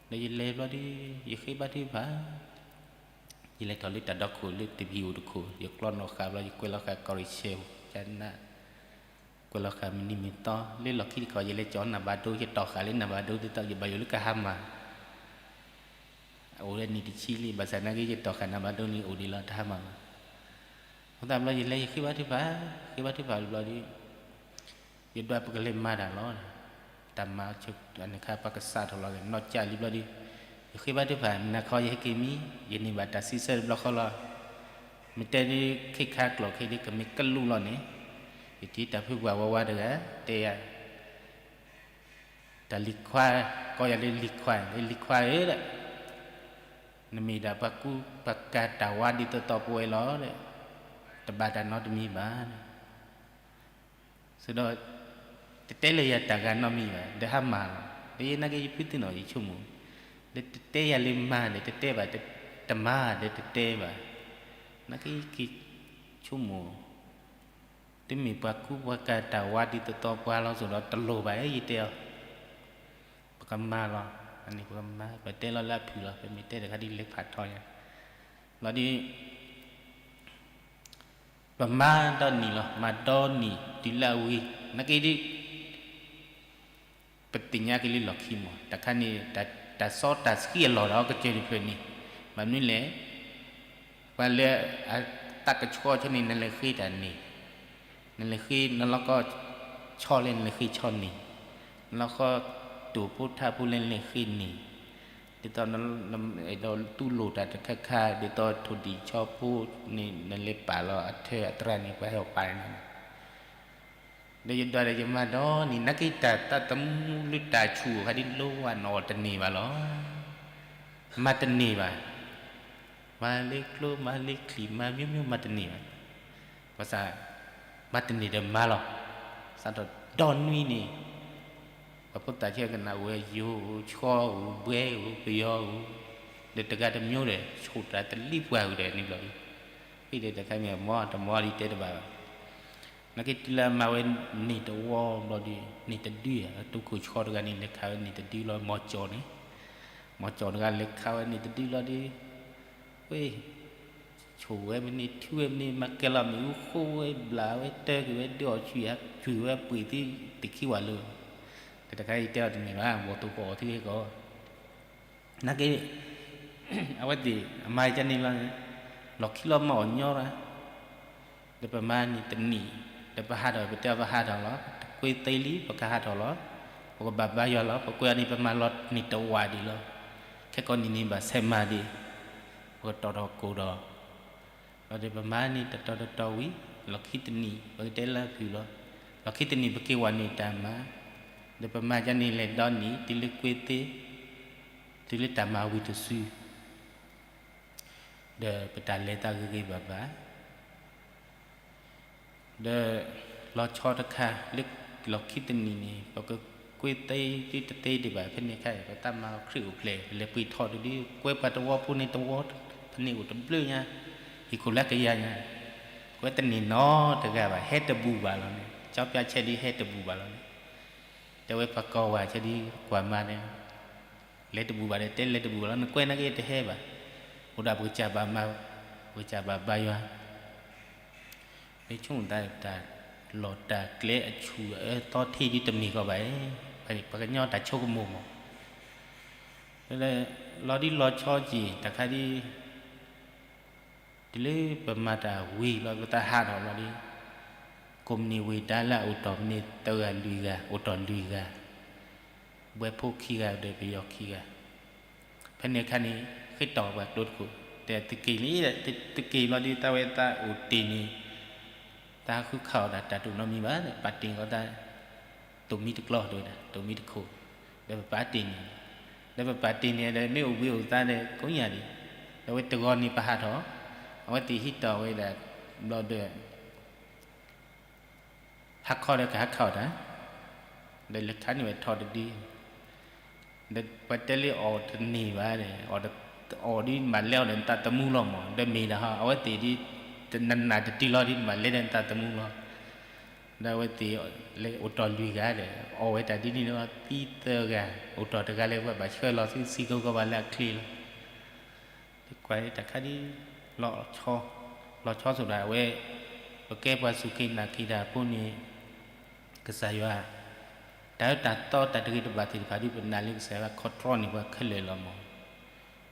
ဒီးယလဲၤဘျီဒ် ယဃ့ဘါထုကဖၣ်, ယလဲၤထီၣ်လၢတၢ်ဒီခိၣ်လၢတပံၤအိၣ်တခိၣ်, ယကျီနီၣ်ဃာ်ဘျီ ယကွဲးလီၤဃာ်ကီၢ်ရ့ၣ်ဆဲး ကနး, ကွဲးလီၤဃာ်မနံၤမ့ၢ်တီ လၢလီၢ်ခံတခီ ယလဲၤကၠီနၢ်ဘၣ်ဒိ ယတီၢ်ဃာ်လၢနၢ်ဘၣ်ဒိ ဒ်သိးယဘၣ်ယိၣ်လၢကဟါမၢ် အိၣ်ဝဲနံၣ်တဆံလံ ဘၣ်ဆၣ်နာ်က့ ယတီၢ်ဃာ်နၢ်ဘၣ်ဒိန့ၣ် အိၣ်ဒံးလီၤ တဟါမၢ်ဘၣ်. အဃိသတးဘျီ ယလဲၤယဃ့ဘါထုကဖၣ်, ဃ့ဘါထုကဖၣ်လံဘျီဒီး ယဒွးပကလဲၤမၤတၢ်လီၤ. တၢ်မၤအီၤဆၢန့ၣ်ခါ ပှၤကစးထီၣ်လီၤ နီၢ်ကၠးလံဘျီဒီး ယဃ့ဘါထုကဖၣ် နၤခီယဟဲက့ၤမံ, ယန့ၢ်ဘၣ်တၢ်စံးဆၢတဘျီဃီလီၤ. မ့ၢ်တဲဒ်ခ့ခါကျိာ်ခဲဒ်ကမ့ၢ်ကလူးလီၤန့ၣ်, ယထံၣ်တၢ်ဖုပှၢ်ဝါဝါတဂၤ တဲယၤ တၢ်လံၤခွါ, ကိးယၤလၢလံၤခွါ, လၢလံၤခွါဧၢ, နမ့ၢ်ဒၣ်ပှၤကူပှၤကၤတၢ်ဝါဒ်သိးသိးပဝဲလီၤ, တဘၣ်တၢ်နီတမံၤဘၣ်. ဆိဒီး တတဲလၢယၤတၢ်ဂၤနီတမံၤဘၣ်, ဒီးဟါမၢ်လီၤ. ဒီးယနာ်က့ ယဖုသ့ၣ်နီၣ် ယဆိကမိၣ်, ဒီးတတဲယၤလၢမၤဒီးတတဲဘၣ်, တမၤဒီးတတဲဘၣ်. နာ်က့ ယက့ၤဆိကမိၣ် တမ့ၢ်ပှၤကူပှၤကၤတၢ်ဝါဒ်သိးသိးပှၤလီၤ ဆိဒီးတလိၣ်ဘၣ် ယတဲအီၤ, ပကမၤလီၤ. အန့ၣ်ပကမၤ ပတဲလီၤလၢအဖုၣ်လီၤ, ပမ့ၢ်တဲတခါဒ်လဲၤဖးထီညါ လီၤဒ် ပမၤဒီနံၤလီၤ, မၤဒီနံၤတုၤလၢအဝံၤ, နာ်က့ဒ် ပသ့ၣ်ညါက့ၤလၢလီၢ်ခံမး, တၢ်ခါန့ၣ် တၢ်စီတၢ်ဆှံအလီၢ်ဒီး ကစၢၢ်တဖျၢၣ်န့ၣ်, ဘၣ်မနုၤလဲၣ်, ပှၤလၢအသးကဆှီဆၢန့ၣ် နလဲၤဃ့တၢ်န့ၣ်, နလဲၤဃ့နလီၤကီ ဆီလဲၣ် နလဲၤဃ့ဆီန့ၣ်, နလီၤကီ တိာ်ဖိထါဖိလဲၣ် နလဲၤဃ့န့ၣ်, ဒ်သိး အဲၣ်ဒိးတူၢ်လိာ်တၢ်တခါခါ ဒ်သိးထိၣ်ဒံၣ်ဆီဖိန့ၣ် နလဲၤပာ်လီၤအထၢအသရၣ်န့ၣ် ပှၤဟဲအီၣ်ပာ်န့ၣ် ဒီးယဒွးဒီးယမၤဒီနံၤ နာ်က့တၢ်သးသမူလၢတၢ်ဆူၣ်အိၣ်ခါဒ်လိဝဲနီၢ်တန့ၢ်ဘၣ်လီၤ. မၤတန့ၢ်ဘၣ်. မၤလၢကျိ မၤလၢချံ မၤမျိုးမျိုး မၤတန့ၢ်ဘၣ်. ဘၣ်ဆၣ် မၤတန့ၢ်ဒီးမၤလီၤ. စးထီၣ်ဒီနွံန့ၣ် ပှၤဖိသၣ်ဆၢကနၣ်အိၣ်ဝဲယိၤဧိၤ ဆီဧိၤ ဘှဲဧိၤ ပယီၤဧိၤ ဒီးတဂၤတမျိုးဒီး ဆိၣ်တၢ်တလံပှၢ်ဧိၤဒီးန့ၣ်ဘျီဒ် ဖဲဒီးတခါမ့ၢ်အမီတမီဒ်တဲတဘၣ်ဘၣ်. နာ်က့တုၤလၢအမၤဝဲန့ၣ်တဝီဘျီဒ် န့ၣ်တဒု အတိခိၣ်ဆှီတဂၤန့ၣ် လဲၤခးဝဲန့ၣ်တဒုလီၤ မီၤကၠီန့ၣ်, မီၤကၠီတဂၤလဲၤခးဝဲန့ၣ်တဒုလီၤဒ် ဝဲ ဆိၣ်ဝဲမ့ၢ်န့ၢ် ထုဝဲမ့ၢ်န့ၢ် မၤကဲလီၤမ့ၣ်အူဃိဝဲ ဘျးဝဲတၢ်ကွံာ်ဝဲ ဒုးအီၣ်ဆွံၣ် ကွံာ်ဝဲပှ့ၤသ့တခံဝဲလၢ တၢ်တခါအံၤတဲအီၤတမ့ၢ်ဘၣ် ဘီၣ်သိၣ်ကအီၣ်ထံဂ့ၢ်ကီ နာ်က့ အဝဲသ့ၣ်အမၤကန့ၣ်လီၤန့ၣ် လီၢ်ခံလီၤမၤအီၣ်ညီရၣ် ဒီးပမၤန့ၢ်တနံၣ် ဒီးပဟးထီၣ် ပတဲအီၤပဟးထီၣ်လီၤ ပတကွ့သ့လံ ပကဟးထီၣ်လီၤ ပကဘၣ်ဘါယွၤလီၤ ပကွဲးအီၤန့ၣ် ပမၤလီၤန့ၢ်တဝာ်ဒံးလီၤ ခဲကိးနံၣ်န့ၣ်ဘၣ်ဆဲးမၤဒံး ပကတီၢ်ထီၣ်ကိၣ်ဒီး ဒီးပမၤန့ၢ်တတီၤတတီၤဝံၤ လီၢ်ခံတနံၣ် ပကတဲလၢအဖုၣ်လီၤ လီၢ်ခံတနံၣ် ပက့ၤဝဲန့ၢ်တၢ်မၤ ဒီးပမၤကန့ၣ်လဲၤဒီနံၣ် တုၤလၢကွ့သ့ တုၤလၢတၢ်မၤဝံၤတစု ဒီးပတၢ်လဲၤသးဂ့ၤဂ့ၤဘၣ်ဘၣ် ဒီးလီၤဆီတခါ လၢလီၢ်ခံတနံၣ်န့ၣ် ပကကွ့သ့ဒ်တသ့ဒံးဘၣ် ဖဲန့ၣ်ခါ ပတၢ်မၤခရံာ်အိၣ်ဖျဲၣ် ပလဲၤပှ့ၤထီၣ်တဒု ကွဲပှၤတဝီဖိန့ၣ်တဝီ ဖဲန့ၣ်အိၣ်တဘျုးညါ ဟံၣ်ခိၣ်လၢကယၤညါ ကွဲတန့ၢ်နီတဂၤဘၣ် ဟဲတဘူၣ်ဘၣ်လီၤန့ၣ် ကၠီပျးဆဲးဒ်ဟဲတဘူၣ်ဘၣ်လီၤန့ၣ် တဲဝဲပှၤကိးဝၤဆဲဒ်ကွၢ်မါန့ၣ်, လဲၤတဘူၣ်ဘၣ်ဒီး တဲလဲၤတဘူၣ်ဘၣ်လီၤ, နကွဲနာ်က့တဟဲဘၣ်, အိၣ်ဒၣ်ပကစၢ်ဘၣ်မၤ, ပကစၢ်ဘၣ်ဘါယွၤ, မ့ၢ်ဆိကမိၣ်တၢ်လီၢ်တၢ်ကျဲအဆူၣ်အအၢသီထံဒ်တမ့ၢ်ကီးဘၣ်, ပှၤကညီတၢ်ဆိကမိၣ်မး, လီၤဒ်လီၤဆီက့ၤ တၢ်ခါဒ် တုၤလၢပမၤတၢ်ဝံၤလီၤ ပသးဟးထီၣ်လီၤဒီး ကိးမုၢ်နံၤဝ့ၢ်ဒါလၢအအိၣ်တီၢ်ဖဲန့ၣ် သၢဂၤလွံၢ်ဂၤ အိၣ်တီၢ်လွံၢ်ဂၤ, ဘွဲ့ဖိခံဂၤဒီးပယီၤခံဂၤ, ဖဲန့ၣ်အခါန့ၣ် ဃ့တီၢ်ပှၤကျိတခိၣ်, တဲသုက့ၤလံ, သုက့ၤလီၤဒီးသးဝဲသးအိၣ်တ့ၢ်န့ၣ်, တၢ်ဟးဃုခးအီၣ်တၢ် တၢ်တအိၣ်နီတမံၤဘၣ်, ပာ်တ့ၢ်အီၤသး တိၢ်မံတကျီၢ်တဲဝဲဒၣ် တိၢ်မံတခိၣ်, ဒီးပပာ်တ့ၢ်န့ၣ်, ဒီးပပာ်တ့ၢ်န့ၣ်ဒီး မ့ၢ်အိၣ်ဘှံးအိၣ်သါဒီးကိးညါဒံး, ဒီးဝဲတဂီၤန့ၣ်ပဟးထီၣ်, အဝဲသ့ၣ်ဟံးတီၢ်ဝဲဒၣ်ဘျီဒီး ဟးခီဒီးကဟးခးအီၣ်တၢ်, ဒီးလဲၤခးန့ၢ်ဝဲထီၣ်တဒု, ဒီးပှၤတဲလၢအီၣ်တန့ၢ်ဘၣ်ဒီး အီၣ်ဒ်မးလဲအီၤဒီးနသးသမူလီၤမး, ဒီးမ့ၢ်ဒၣ်ဟီ အဝဲသ့ၣ်ဒ် နနၢ်တတုၤလီၤဒ်မးလဲဒီးနသးသမူလီၤ, ဒီးအဝဲသ့ၣ်လဲၤအိၣ်တီၢ်လွံၢ်ဂၤဒီး အီၣ်ဝဲတၢ်ဒ်န့ၣ်လီၤ သံသၢဂၤ, အိၣ်တီၢ်တဂၤလၢပှၤဘၣ်ဆှၢလီၤဆူစံကိကီၢ်ဘၣ်လၢအချ့လီၤ, ကွၢ်တၢ်ခါဒ် လီၤဆီ, လီၤဆီဆိဒၣ်ဝဲ, ပကဲပှၤစူၢ်က့ၤနာ်က့ၤတၢ်ဖိန့ၣ်, ကစၢ်ယွၤ, တၢ်အၢတၢ်သီတၢ်တဂ့ၤတဘၣ်သ့ၣ်တဖၣ်ဒ်ပနာ်လၢကစၢ်ယွၤ control န့ၢ်ပှၤခဲလၢာ်လီၤမး,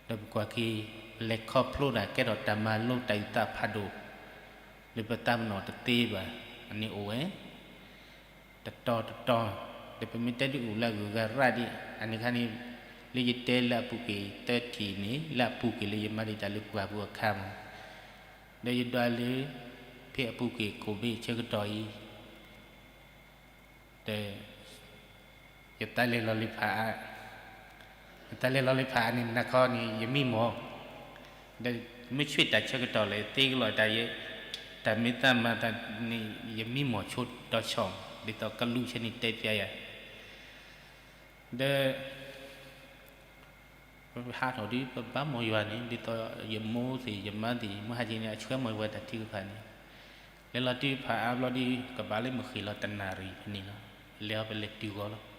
ဒီးပကွၢ်က့ၤ ပလဲၤခီဖျိဒၣ်ကဲထီၣ်တၢ်မၤလိတၢ်အုၣ်သးဖးဒိၣ်, လၢပသးပနီၣ်တသ့ဘၣ်, အန့ၣ်အိၣ်ဝဲ တတီၤတတီၤ, ဒီးပမ့ၢ်တဲဒ်အိၣ်လၢအဂုၤအဂၤရၣ်ဒံး အန့ၣ်ခါန့ၣ်, လၢယတဲလၢအပူၤကွံာ်သၢထံၣ်န့ၣ် လၢအပူၤကွံာ်လၢယမၤဒံးတၢ်လၢပှၢ်ပူၤအခါမး, ဒီးယဒွးလၢ ဖဲအပူၤကွံာ်ကိးဘ့ၣ်ဆၢကတီၢ်အံၤ ဒီး ယတၢ်လဲၤလီၤလံဖးအါ, ယတၢ်လဲၤလီၤလံဖးအါန့ၣ် နၤခီန့ၣ် ယမံမီၢ်, ဒီးမ့ၢ်ဆှၢတၢ်ဆၢကတီၢ်လၢသ့ကလီၤတၢ်ယဲ, တၢ်မ့ၢ်သးမၤတၢ်န့ၣ် ယမံမီၢ်ဆိဒီးဆီၣ်, ဒ်သိးကလူးဆဲန့ၣ်တဲပျါယၤ, ဒီး ပဟးထီၣ်ဒ်ပဘၣ်မီၢ်ယွၤန့ၣ် ဒ်သိးယမိၢ်သ့ၣ်ယမါသ့ၣ် မုၢ်ဟါက့ၤန့ၣ် အဆှၢမီၢ်ယွၤတၢ်ထုကဖၣ်န့ၣ်, လဲၤလီၤတုၤဖးအါဘျီဒီး ကဘၣ်လၢမုၢ်ဃ့ၢ်လီၤတနၣ်ရံၣ်ဖဲန့ၣ်လီၤ, လဲၤအီၤပလဲၤတုၤဂီၤလီၤ,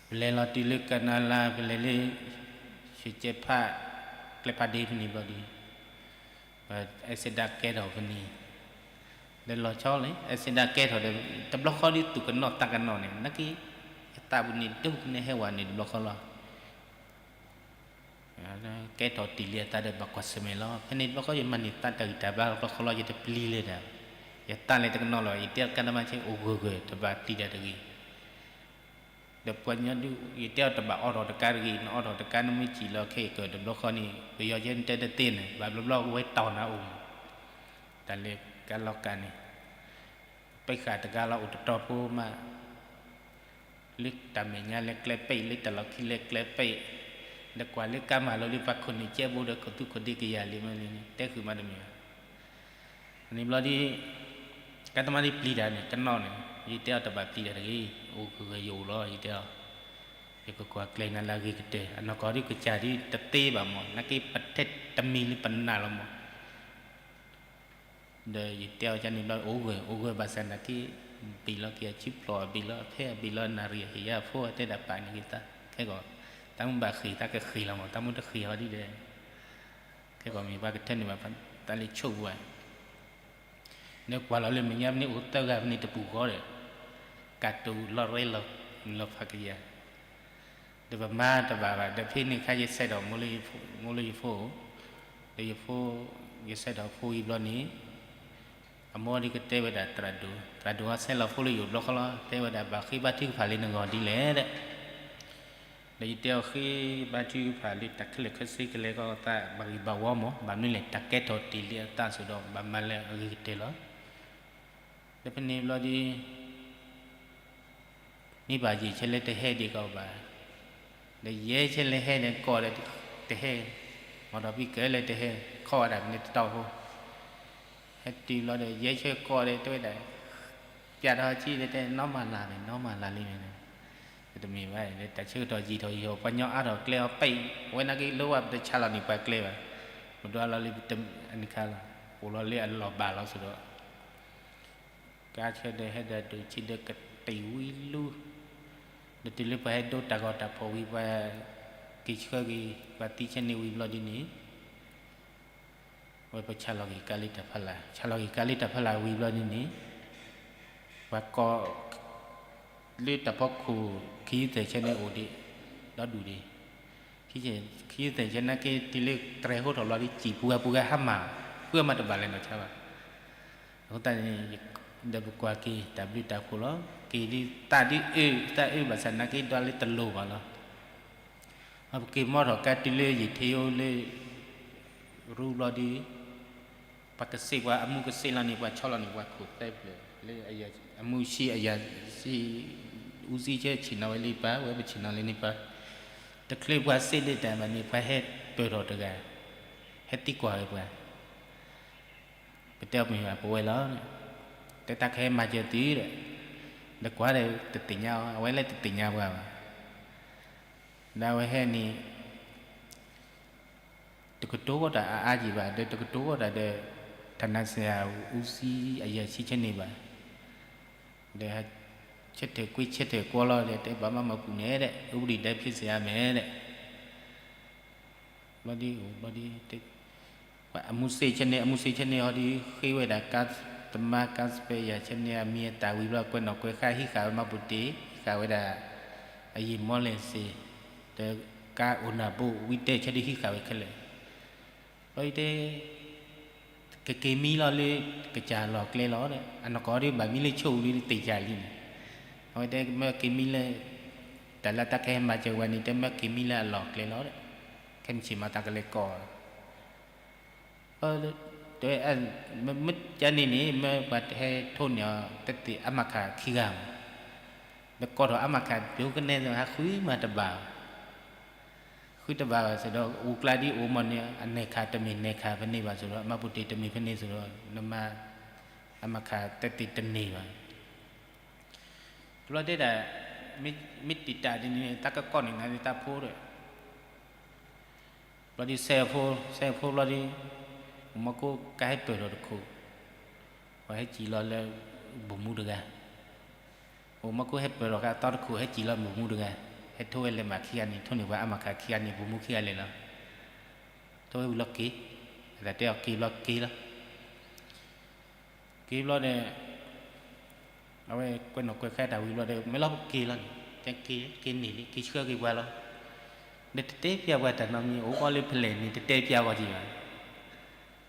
ပလဲၤလီၤတုၤလၢကနၤလါ ပလဲၤလၢ ရွှေကျဲဖး ကျဲဖးဒ့ဖဲန့ၣ်ဘျီဒီး ပaccidentကဲထီၣ်ဖဲန့ၣ်, ဒီးလီၤဆီလံ accidentကဲထီၣ်ဒီး တဘျီဃီဒ်သူၣ်ကနီၣ်သးကနီၣ်န့ၣ် နာ်က့ ယသးပူၤန့ၣ် ဒိကနဲဟဲဝဲန့ၣ်တဘျီဃီလီၤ, ကဲထီၣ်တ့ၢ်လံအသးဒီးဘၣ်ကွၢ်ဆၢၣ်မဲာ်လီၤ, ဖဲန့ၣ်တဘျီဃီယမၤန့ၢ်သးတၢ်ဂံၢ်တၢ်ဘါတဘျီဃီလီၤ ယတပျံၤလၢၤဒီး, ယသးလဲၤတကနီၣ်လီၤ ယတဲကါတမါဆ့အိၣ်ဂၢၢ်ဂၢၢ် တဘၣ်ပျံၤတၢ်တဂ့ၤ ဒီးပှၤကညီဒုး ယတဲအီၤတဘၣ်အိးထီၣ်တကါတဂ့ၤ, နအိးထီၣ်တကါနမ့ၢ်စံၣ်လီၤခဲအံၤကၢၢ်တဘျီဃီန့ၣ် ပယီၤကဲနတဲတသ့န့ၣ် ဘၣ်ဘျီဘျီဝဲတီၢ်နၤအိၣ်မး, တၢ်လၢကါလီၤကါန့ၣ် ပၢ်ဃာ်တဂၤလီၤအိၣ်တတီၤဖိမး, လၢတၢ်မဲာ်ညါလဲၤကျဲပ့ၢ် လၢတၢ်လီၢ်ခံလဲၤကျဲပ့ၢ်, ဒီးကွၢ်လၢကါမၤလိလၢပှၤခိၣ်နၢ်ကဲဘိဒီးခိၣ်သူခိၣ်ဒ့ကယၤလံမ့ၢ်န့ၣ် တဲဃုာ်မးတမံၤဘၣ် န့ၣ်ဘျီဒီး ကါတမါဒ်ပျံၤတၢ်န့ၣ် တနီၤန့ၣ် ယတဲအီၤတဘၣ်ပျံၤတၢ်တဂ့ၤ, အိၣ်ဂၢၢ်ဂၢၢ်ယအိၣ်လီၤ ယတဲအီၤ, ယကကွၢ်ကျဲၤနၤလၢအဂ့ၤကတၢၢ် အနီၢ်ကီၢ်ဒ်ကစၢ်ဒ်တသ့ဘၣ်မး နာ်က့ပတဲတမံၤလၢပနာ်လီၤမး, ဒီးယတဲအီၤကန့ၣ်ဘျီ အိၣ်ဂၢၢ် အိၣ်ဂၢၢ်ဘၣ်ဆၣ်နာ်က့ ဘ့ၣ်လီၤက့ၤအစုဖျိး ဘ့ၣ်လီၤဖဲ ဘ့ၣ်လီၤနၣ်ရံၣ်အဟ့ၣ်ယၤဖိ အတဲဒၣ်ပာ်န့ၢ်က့ၤသး ခဲကီး တၢ်မုၢ်ဘၣ်ဃ့ၢ်သးကဃ့ၢ်လီၤမး တၢ်မုၢ်တဃ့ၢ်ဟီဒ်ဒီး ခဲကီးမ့ၢ်ပှၤကထၢနုာ်ဘၣ် တၢ်လၢဆိကမိၣ်ဘၣ် ဒီးကွၢ်လီၤလၢမဲာ်ညါဖဲန့ၣ်အိၣ်သၢဂၤဖဲန့ၣ်တပူၤဃီဒီး ကၢ်တူာ်လီၤရဲလီၤဖးကယၤ ဒီးပမၤတဘၣ်ဘၣ် ဒီးဖဲန့ၣ်အခါယဆဲးထီၣ်မိၢ်လၢယဖိ, မိၢ်လၢယဖိ, ဒီးယဖိ, ယဆဲးထီၣ်ဖိအံၤဘျီန့ၣ်, အမိၢ်ဒ်ကတဲဝဲဒၣ်သရၣ်ဒိၣ်, သရၣ်ဒိၣ်အဆဲးလီၤဖိလၢယိာ်ဘျီဃီလီၤ, တဲဝဲဒၣ်ဘၣ်ဃ့ဘါထုကဖၣ်လၢနဂီၢ်ဒ်လဲၣ်ဒီး, ဒီးယတဲအီၤဃ့ဘါထုကဖၣ်လၢတၢ်ခဲလၢာ်ခဲဆ့ကလဲၤကီသးဘၣ်ဂံၢ်ဘၣ်ဝီမး, ဘၣ်မနုၤလဲၣ် တၢ်ကဲထီၣ်တ့ၢ်လံအသးစ့ၢ်ဒီး ဘၣ်မၤလၢအဂ့ၤကတၢၢ်လီၤ. ဒီးဖဲန့ၣ်ဘျီဒ် မ့ၢ်ဘၣ်ယံာ်ဆဲလဲတဟဲဒံးကီးဘၣ်, ဒီးယဲဆဲလဲဟဲန့ၣ်ကီးဒီးတဟဲ, မၤဒီးပံကၢလဲတဟဲ, ခီဝဲဒၣ်မ့ၢ်တတီဖိ, ဟဲတုၤလီၤဒီးယဲဆဲကီးဒီးတဲဝဲဒၣ်, ပျးထီၣ်ဆံဒီးတဲနီၢ်မၤလၤန့ၣ် နီၢ်မၤလၤလံန့ၣ်, တမ့ၢ်ဘၣ် တၢ်ဆၢကတီၢ်ယံာ်ထီၣ်ယံာ်ထီၣ် ပှၤညီအါထီၣ်ကျဲအီၤပံး, အဝဲနာ်က့လိဝဲပတဆါလီၤန့ၢ်ပှၤကျဲဘၣ်, ပဒွးလီၤလၢအနံၣ်ခါလီၤ, အိၣ်လီၤလၢအလီၢ်ဘၣ်လီၤစ့ၢ်ဒီး ကါဆၢဒီးဟဲဒီးဒိးဆံဒီးကတံာ်ဝံလူ, ဒီးတုၤလၢပှၤဟဲဒိတၢ်ဂီၤတၢ်ဖီၣ်ဝံၤ ပှၤက့ၤဆှၢက့ၤ ပှၤသံဆဲန့ၣ်ဝံၤဘျီဒ်န့ၣ်, အဝဲပဆါလီၤက့ၤကါလၢတၢ်ဖီလာ်, ဆါလီၤက့ၤကါလၢတၢ်ဖီလာ်ဝံၤဘျီဒ်န့ၣ်, ပှၤကိး လၢတၢ်ဖီခိၣ် ခံသဲးဆဲန့ၣ်အိၣ်ဒံး, ဒီဒူၣ်ဒံး, ခံသဲးဆဲနာ်က့ တုၤလၢတြဲၤဟိထီၣ်ဘျီဒ် စံၣ်ပူၤဂၤပူၤဂၤဟါမၢ်, ဃုအမၤတဘၣ်လဲၣ်နီၢ်ဆါဘၣ်. အဃိသတးန့ၣ် ဒီးပကွၢ်က့ၤတၢ်ဘျုးတၢ်ဖှိၣ်လီၤ. က့ၤဒ်သးဒ်အၢ, သးအၢဘၣ်ဆၣ်နာ်က့ ဒွးလၢတလိၣ်ဘၣ်လီၤ. ပက့ၤမီထီၣ်ကါတုၤလၢယံာ်ထ့ယိလၢ ရူဘျီဒ် ပှၤကစ့ၢ်ပှၤအမူကစ့ၢ်လီၤန့ၣ် ပှၤဆီလီၤန့ၣ် ပှၤခိၣ်သၢဖျၢၣ်လၢ အမူဆံအယၤဆံ, အူစံဆဲဆ့ၣ်နီၤဝဲလၢပၢ်, ဝဲပဆ့ၣ်နီၤလၢန့ၣ်ပၢ်, တချုးပှၤစ့ၢ်ဒၣ်တၢ်ဘၣ်န့ၣ် ပှၤဟဲပၢၢ်ထီၣ်တဂၤ, ဟဲသံကွၢ်ဝဲပှၤ, ပတဲအီၤမ့ၢ်ဘၣ်ပဝဲလီၤ, တဲတၢ်ကဟဲမၤစၢၤသုဒီး, ဒီးကွၢ်ဒီးတသ့ၣ်ညါအီၤ, အဝဲလၢတသ့ၣ်ညါပှၤဘၣ်, ဒီးအဝဲဟဲန့ၣ် တကတိၤဂီၢ်တၢ်အါအါယံၤဘၣ်, ဒီးတကတိၤဂီၢ်တၢ်ဒီး ထနၣ်စ့ၣ်အူစံအယၤဆံဆဲန့ၣ်ဘၣ်, ဒီး ဆၢထၢၣ်ကွ့ဆၢထၢၣ်ကွီလီၤဒီး တဲဘၣ်မၤမၤပူၤန့ၣ်ဒီး ဥပဒေတိုင်းဖြစ်စေရမယ်ဒီး, ဘျီဒ်အိၣ်ဘျီဒ် အမူစ့ၢ်ဆဲန့ၣ် အမူစ့ၢ်ဆဲန့ၣ်ဟီဒ် ဃ့ဝဲဒၣ်ကါသမါ ကါစပယ်ယၤဆဲန့ၣ် အမံၤအသၣ်ဝံၤဘျီ ကွဲးနီၣ်ကွဲးဃါဟံးဃာ်ဝဲမၤပူၤတ့ၢ် ဟံးဃာ်ဝဲဒၣ် အယံာ်မီလဲၤစ့ၢ်, ဒီးကါအိၣ်နၢ်ဘိဝံတဲဆဲဒ်ဟံးဃာ်ဝဲခဲလၢာ်, ဘျီဒ်တဲ ကက့ၤမံလီၤလၢ ကစၢ်လီၢ်ကျဲလီၤဒီး အနီၢ်ကီၢ်ဒ်ဘၣ်မံလၢဆိၣ်အူဒ်သ့ၣ်ကၢ်လံန့ၣ်, အဝဲတဲမၢက့ၤမံလၢ တၢ်လၢတၢ်ကဟဲမၤစၢၤဝဲန့ၣ် တဲမၢက့ၤမံလၢအလီၢ်ကျဲလီၤဒီး ခဲမုၢ်ဆ့ၣ်မၤသးကလဲၤကိး တဲ မ့ၢ်ကန့ၣ်န့ၣ် မၢပှၤဟဲထိန့ၢ်အီၤ တသ့ၣ်အမခၣ်ခံဂၤမး, ဒီးကိးထီၣ်အမခၣ် ဒိကနဲၣ်ဟးဃုမၤတဘၣ်ဘၣ်, ဃုတဘၣ်ဘၣ်စ့ၢ်ဒီး အူကျါဒ်အိၣ်မးန့ၣ် အနဲၣ်ခၣ်တမ့ၢ်နဲၣ်ခၣ်ဖဲန့ၣ်ဘၣ်စ့ၢ်ဒီး မၤပူၤတ့ၢ်တမ့ၢ်ဖဲန့ၣ်စ့ၢ်ဒီး နမၤ အမခၣ်တသ့ၣ်တန့ၢ်ဘၣ် တဘျီတဲဒၣ် မ့ၢ်တံာ်တာ်ဒ်န့ၣ် သးကကိးန့ၢ်နၤန့ၣ် သးဖိဒီး ဘျီဒ်စဲးဖိ စဲးဖိဘျီဒ် အိၣ်မီၢ်ကိးကါဟဲပၢၢ်ထီၣ်တခိၣ်, ပှၤဟဲစံၣ်လီၤလၢ ဘိၣ်မူတဂၤ, အိၣ်မီၢ်ကိးဟဲပၢၢ်ထီၣ်ကါအသီတခိၣ် ဟဲစံၣ်လီၤဘိၣ်မူတဂၤ, ဟဲထိဝဲလဲၤမးခံဂၤန့ၣ် ထိန့ၢ်ပှၤအမခၣ်ခံဂၤန့ၣ် ဘိၣ်မူခံဂၤလဲၤလီၤ, ထိဝဲဝံၤလီၤက့ၤ, အတၢ်တဲအီၤက့ၤဘျီက့ၤလီၤ က့ၤဘျီဒီး အဝဲကွဲးနီၣ်ကွဲးဃါတၢ်ဝံၤဘျီဒီး မ့ၢ်လီၤပက့ၤလီၤန့ၣ် တဲက့ၤ က့ၤန့ၢ်လံ က့ၤဆှၢက့ၤပှၤလီၤ, ဒီးတတဲပျးပှၤတၢ်နီတမံၤ အိၣ်ကီးလၢဖဲလဲၣ်န့ၣ် တတဲပျးဂီၢ်က့ၤဘၣ်,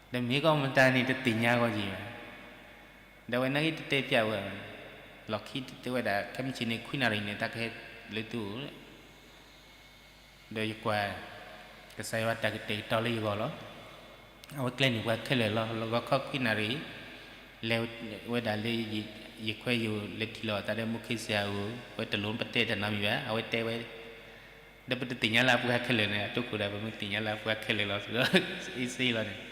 ဒီးမ့ၢ်ကီးမတၤန့ၣ် တသ့ၣ်ညါဂီၢ်က့ၤဘၣ်, ဒီးအဝဲနာ်က့တတဲပျးဝဲ, လီၢ်ခံတဲဝဲဒၣ် ခဲမုၢ်ဆ့ၣ်န့ၣ် ခွံနၣ်ရံၣ်န့ၣ် တၢ်ကဟဲလၢသုအိၣ် ဒီးယကွၢ် ကစၢ်ယွၤတၢ်ကတဲာ်ကတီၤလၢယဂီၢ်လီၤ. အဝဲကျဲန့ၢ်ပှၤခဲလၢာ်လီၤ. လီၤဂီၤခီခွံနၣ်ရံၣ် လဲၤဝဲဒၣ်လၢ ယခွဲးယိာ်လဲၤထံၣ်လိာ်အသးဒီးမူခ့စ့ၢ်ဧၢ, ဝဲတလိၣ်ပတဲတၢ်နီတမံၤဘၣ်, အဝဲတဲဝဲ ဒီးပတသ့ၣ်ညါလၢအပှၤခဲလၢာ်န့ၣ် အတိခိၣ်ဒၣ် ပမ့ၢ်သ့ၣ်ညါလၢအပှၤခဲလၢာ်လီၤစ့ၢ်ဒီး အ့စ့လီၤန့ၣ်, နီၢ်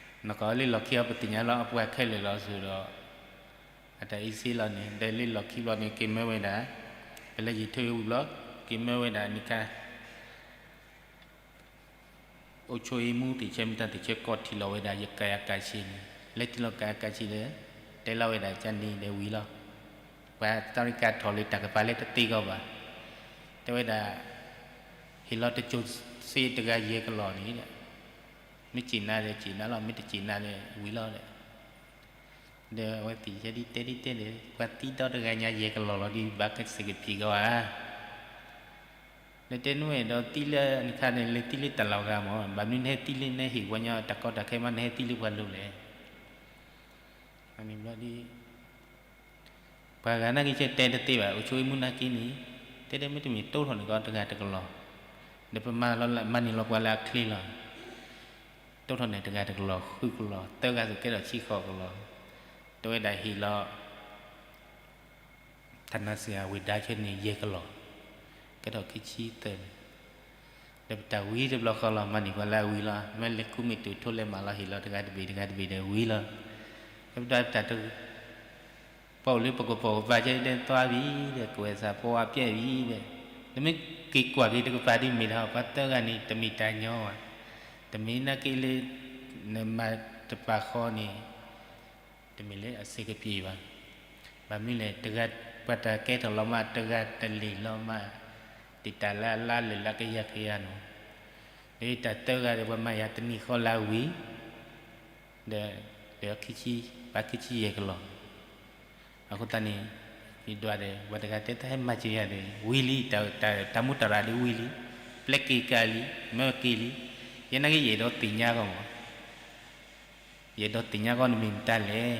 ကီၢ်လၢလီၢ်ခံအီၤ ပသ့ၣ်ညါလၢအပှၤခဲလၢာ်လီၤစ့ၢ်ဒီး အတၢ်အ့စ့လီၤန့ၣ် ဒီးလၢလီၢ်ခံဘျီန့ၣ် က့ၤမၢဝဲဒၣ် ပလဲၤယံာ်ထ့ဝံၤဘျီ က့ၤမၢဝဲဒၣ်န့ၣ်ခါ အိၣ်ဆိးအံမူသ့ၣ်ဆၢမတၤသ့ၣ်ဆၢ ကိးထံၣ်လီၤဝဲဒၣ် ယကၤယကၤဆ့န့ၣ်, လဲၤထံၣ်လီၤကၤယကၤဆ့ဒီး တဲလီၤဝဲဒၣ်ကန့ၣ်ဒီးဝံၤလီၤ. ပှၤသီရိကါထီၣ်လၢတၢ်ကပၤလၢတသ့ကီးဘၣ်, တဲဝဲဒၣ် ဟ့ၣ်လီၤတစိၤစ့တဂၤယဲၢ်ကလီၢ်န့ၣ်ဒီး မ့ၢ်စံၣ်နၤဒီးစံၣ်နၤလီၤ, မ့ၢ်တစံၣ်နၤဒီးဝံၤလီၤဒီး ဒီးအဝဲသ့ၣ်ဆၢဒ်တဲဒ်တဲဒီး ပှၤသံဒီတဂၤညါယဲၢ်ကလီၢ်လီၤဒီး ဘၣ်ကစ့ၢ်ကပံၤကီးဧါ. ဒီးတဲနွဲၣ်ဒီးသံလၢနခါန့ၣ် လဲၤသံလၢတၢ်လီၢ်ဂၤမး, ဘၣ်မနုၤနဟဲသံလၢနဟ့ၣ်ပှၤညီတၢ်ကီတၢ်ခဲမး နဟဲသံလၢပှၤလိၤလဲၣ်. န့ၣ်ဘျီဒ် ပှၤဂၤနာ်က့ဆၢတဲတသ့ဘၣ်, အိၣ်ဆိးအံမူနာ်က့န့ၣ် တဲဒီးမ့တမ့ၢ်တိထီၣ်န့ၢ်ကီးတဂၤတကလီၢ်, ဒီးပမၤလီၤ မၤန့ၢ်လီၤပှၤလၢအချ့လီၤ. တိထီၣ်န့ၢ်တဂၤတကလီၢ် ဃုကလီၢ် သၢဂၤစ့ၢ်ကဲထီၣ်ဆံဃိးကလီၢ်, တဲဝဲဒၣ်ဟ့ၣ်လီၤ ထနၣ်စ့ၢ်အဝ့ၢ်ဒါဆၢန့ၣ် ယဲၢ်ကလီၢ်, ကဲထီၣ်ခံဆံသၢန့ၣ်, ဒီးပတၢ်ဝံတဘျီဃီလီၤ မၤန့ၢ်ပှၤလၢအဝံလီၤ, မ့ၢ်လဲၤခူမ့ၢ်တုၤထိလဲၤမးလီၤ ဟ့ၣ်လီၤတဂၤတဘ့ၣ်တဂၤတဘ့ၣ်ဒီးဝံလီၤ. ဒီးပတၢ် ပအိၣ်လၢပကပိာ်ကပၤကဲဒဲး သွားပြီဒီး ကဝဲၢ်စၢ်ဖိအပျဲၢ်ဝံၤဒီး နမ့ၢ်က့ၤကွၢ်က့ၤတကပၤဒ်မ့ၢ်တၢ် ပှၤသၢဂၤန့ၣ် တမ့ၢ်တၢ်ညီဘၣ်, တမ့ၢ်နာ်က့လၢ နမၤတပာ်ဃီန့ၣ် တမ့ၢ်လၢအစ့ၢ်ကပံၤဘၣ်. ဘၣ်မနုၤလဲၣ်, တဂၤ, ပှၤတၢ်ကဲထီၣ်လီၤမး တဂၤတလ့ၢ်လီၤမး, တံာ်တာ်လၢအလါလၢာ်လၢကယၤကယၤနီၤ, ဒီးတၢ်သၢဂၤဒီး ပှၤမၤယၤတနံၣ်ဃီလၢအဝံၤ, ဒီး, ဒီးခံဆံ, ပှၤခံဆံယဲၢ်ကလီၤ. အဃိသတးန့ၣ်, ယဒွးဒီး ပှၤတဂၤတဲတၢ်ဟဲမၤစၢၤယၤဒီး ဝံၤလံ, တၢ်မူတၢ်ရၣ်ဒီးဝံၤလံ, ပျဲက့ၤကၤလံ, မၢက့ၤလံ, ယဲနာ်က့ ယအဲၣ်ဒိးသ့ၣ်ညါကီးမး ယအဲၣ်ဒိးသ့ၣ်ညါကီးနမ့ၢ်မတၤလဲၣ်,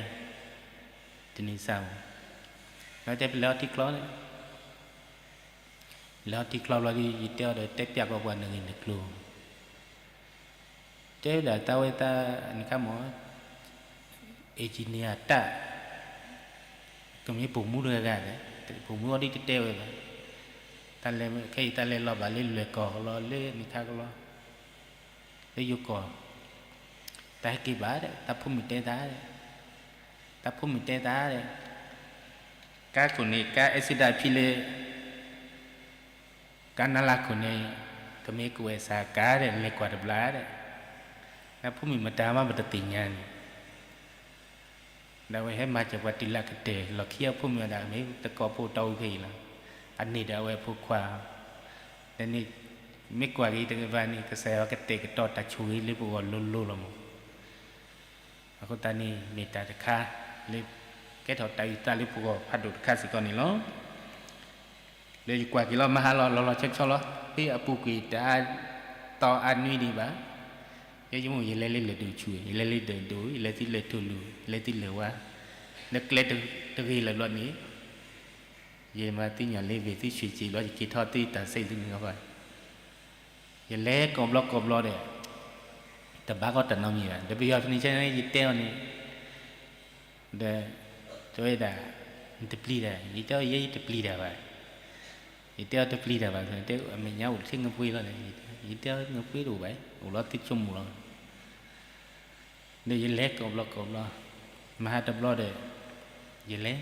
တနံၤစၢ်မး, ဒီးတဲပလဲၤအီထံချီန့ၣ်, လဲၤအီထံချီဘျီဒီး ယတဲအီၤဒီး တဲပျးကီးပှၤနဂ့ၢ်နကျိၤ, တဲဝဲဒၣ်တၢ်ဝဲတၢ်နခါမး engineer တၢ်, ကမ့ၢ်ပိာ်မူတဂၤဂၤဒီး, ပိာ်မူအီၤဒ်တတဲဝဲဘၣ်, တၢ်လဲၤ, ခဲအံၤတၢ်လဲၤလီၤဘၣ်လၢလွဲၢ်ကီၢ်ကလီၤ လၢနခါကလီၤ, လၢယိၤကီၢ်, တၢ်ဟဲက့ၤဘၣ်ဒီး တၢ်ဖိမုၣ်တဲတၢ်ဒီး, တၢ်ဖိမုၣ်တဲတၢ်ဒီး, ကါခိၣ်န့ၣ် ကါ accident ဖဲလၢ ကါနါလါခိၣ်န့ၣ် ကမ့ၢ်ကဝဲၢ်စၢ်ကါဒီး လဲၤကွၢ်တဘျီဒီး, နဖိမုၣ်မတၤမးပတသ့ၣ်ညါန့ၣ်, ဒီးအဝဲဟဲမၤစၢၤပှၤတုၤလၢကတၢၢ် လီၢ်ခံအဖိမုၣ်ဝဲဒၣ် မ့ၢ်သကိးဖိတီအူဖဲအံၤလီၤ, အန့ၢ်ဒီးအဝဲအဖိခွါ, ဒီးန့ၣ်, မ့ၢ်ကွၢ်က့ၤတကဘၣ်န့ၣ် ကစၢ်ယွၤကတဲာ်ကတီၤတၢ်ဆိၣ်ဂ့ၤလၢပဂီၢ်လိၤလိၤလီၤမး. အဃိသတးန့ၣ် မ့ၢ်တၢ်တခါလၢ ကဲထီၣ်တၢ်အုၣ်သးလၢပဂီၢ်ဖးဒိၣ်တခါစ့ၢ်ကီးန့ၣ်လီၤ. လၢယကွၢ်က့ၤလီၤမဟါလီၤ လီၤလီၤဆီဆီလီၤ, ဖဲအပူၤကွံာ်တၢ်အါတီအါနွံဒံးဘၣ်, ယဲယမိၢ်ယလဲၤလၢလၢၢ်ဒိၣ်ဆူၣ်, ယလဲၤလၢလၢၢ်ဒိၣ်, ယလဲၤသုလၢၢ်ထူၣ်လူၤ, ယလဲၤသုလၢၢ်ဝါ, လၢကျဲတဂ့ၤလၢာ်ဘျီန့ၣ် ယမၤသ့ၣ်ညါလၢ ဝ့ၢ်သုဆွ့ၣ်ကၠံၣ် လီၤ ယက့ၤထီၣ်သုတၢ်စဲသုန့ၣ်လီၤ. ယလဲၤကိးဘျီကိးဘျီဒီး တဘၣ်ကီးတၢ်နီတမံၤဘၣ်. ဒီးပယီၤတနံၤဆဲန့ၣ် ယတဲအီၤန့ၣ်, ဒီး, တဲဝဲဒၣ်, နတပျံၤတၢ်, ယတဲအီၤ ယဲယတပျံၤတၢ်ဘၣ်. ယတဲအီၤတပျံၤတၢ်ဘၣ်, တဲအမဲာ်ညါအိၣ်ထဲငပှ့ၤလီၤန့ၣ်, ယတဲအီၤ ငပှ့ၤတအိၣ်ဘၣ်, အိၣ်လီၤသုဆိကမိၣ်လီၤ. ဒီးယလဲၤကိးဘျီကိးဘျီ, မဟါတဘျီဒီး, ယလဲၤ,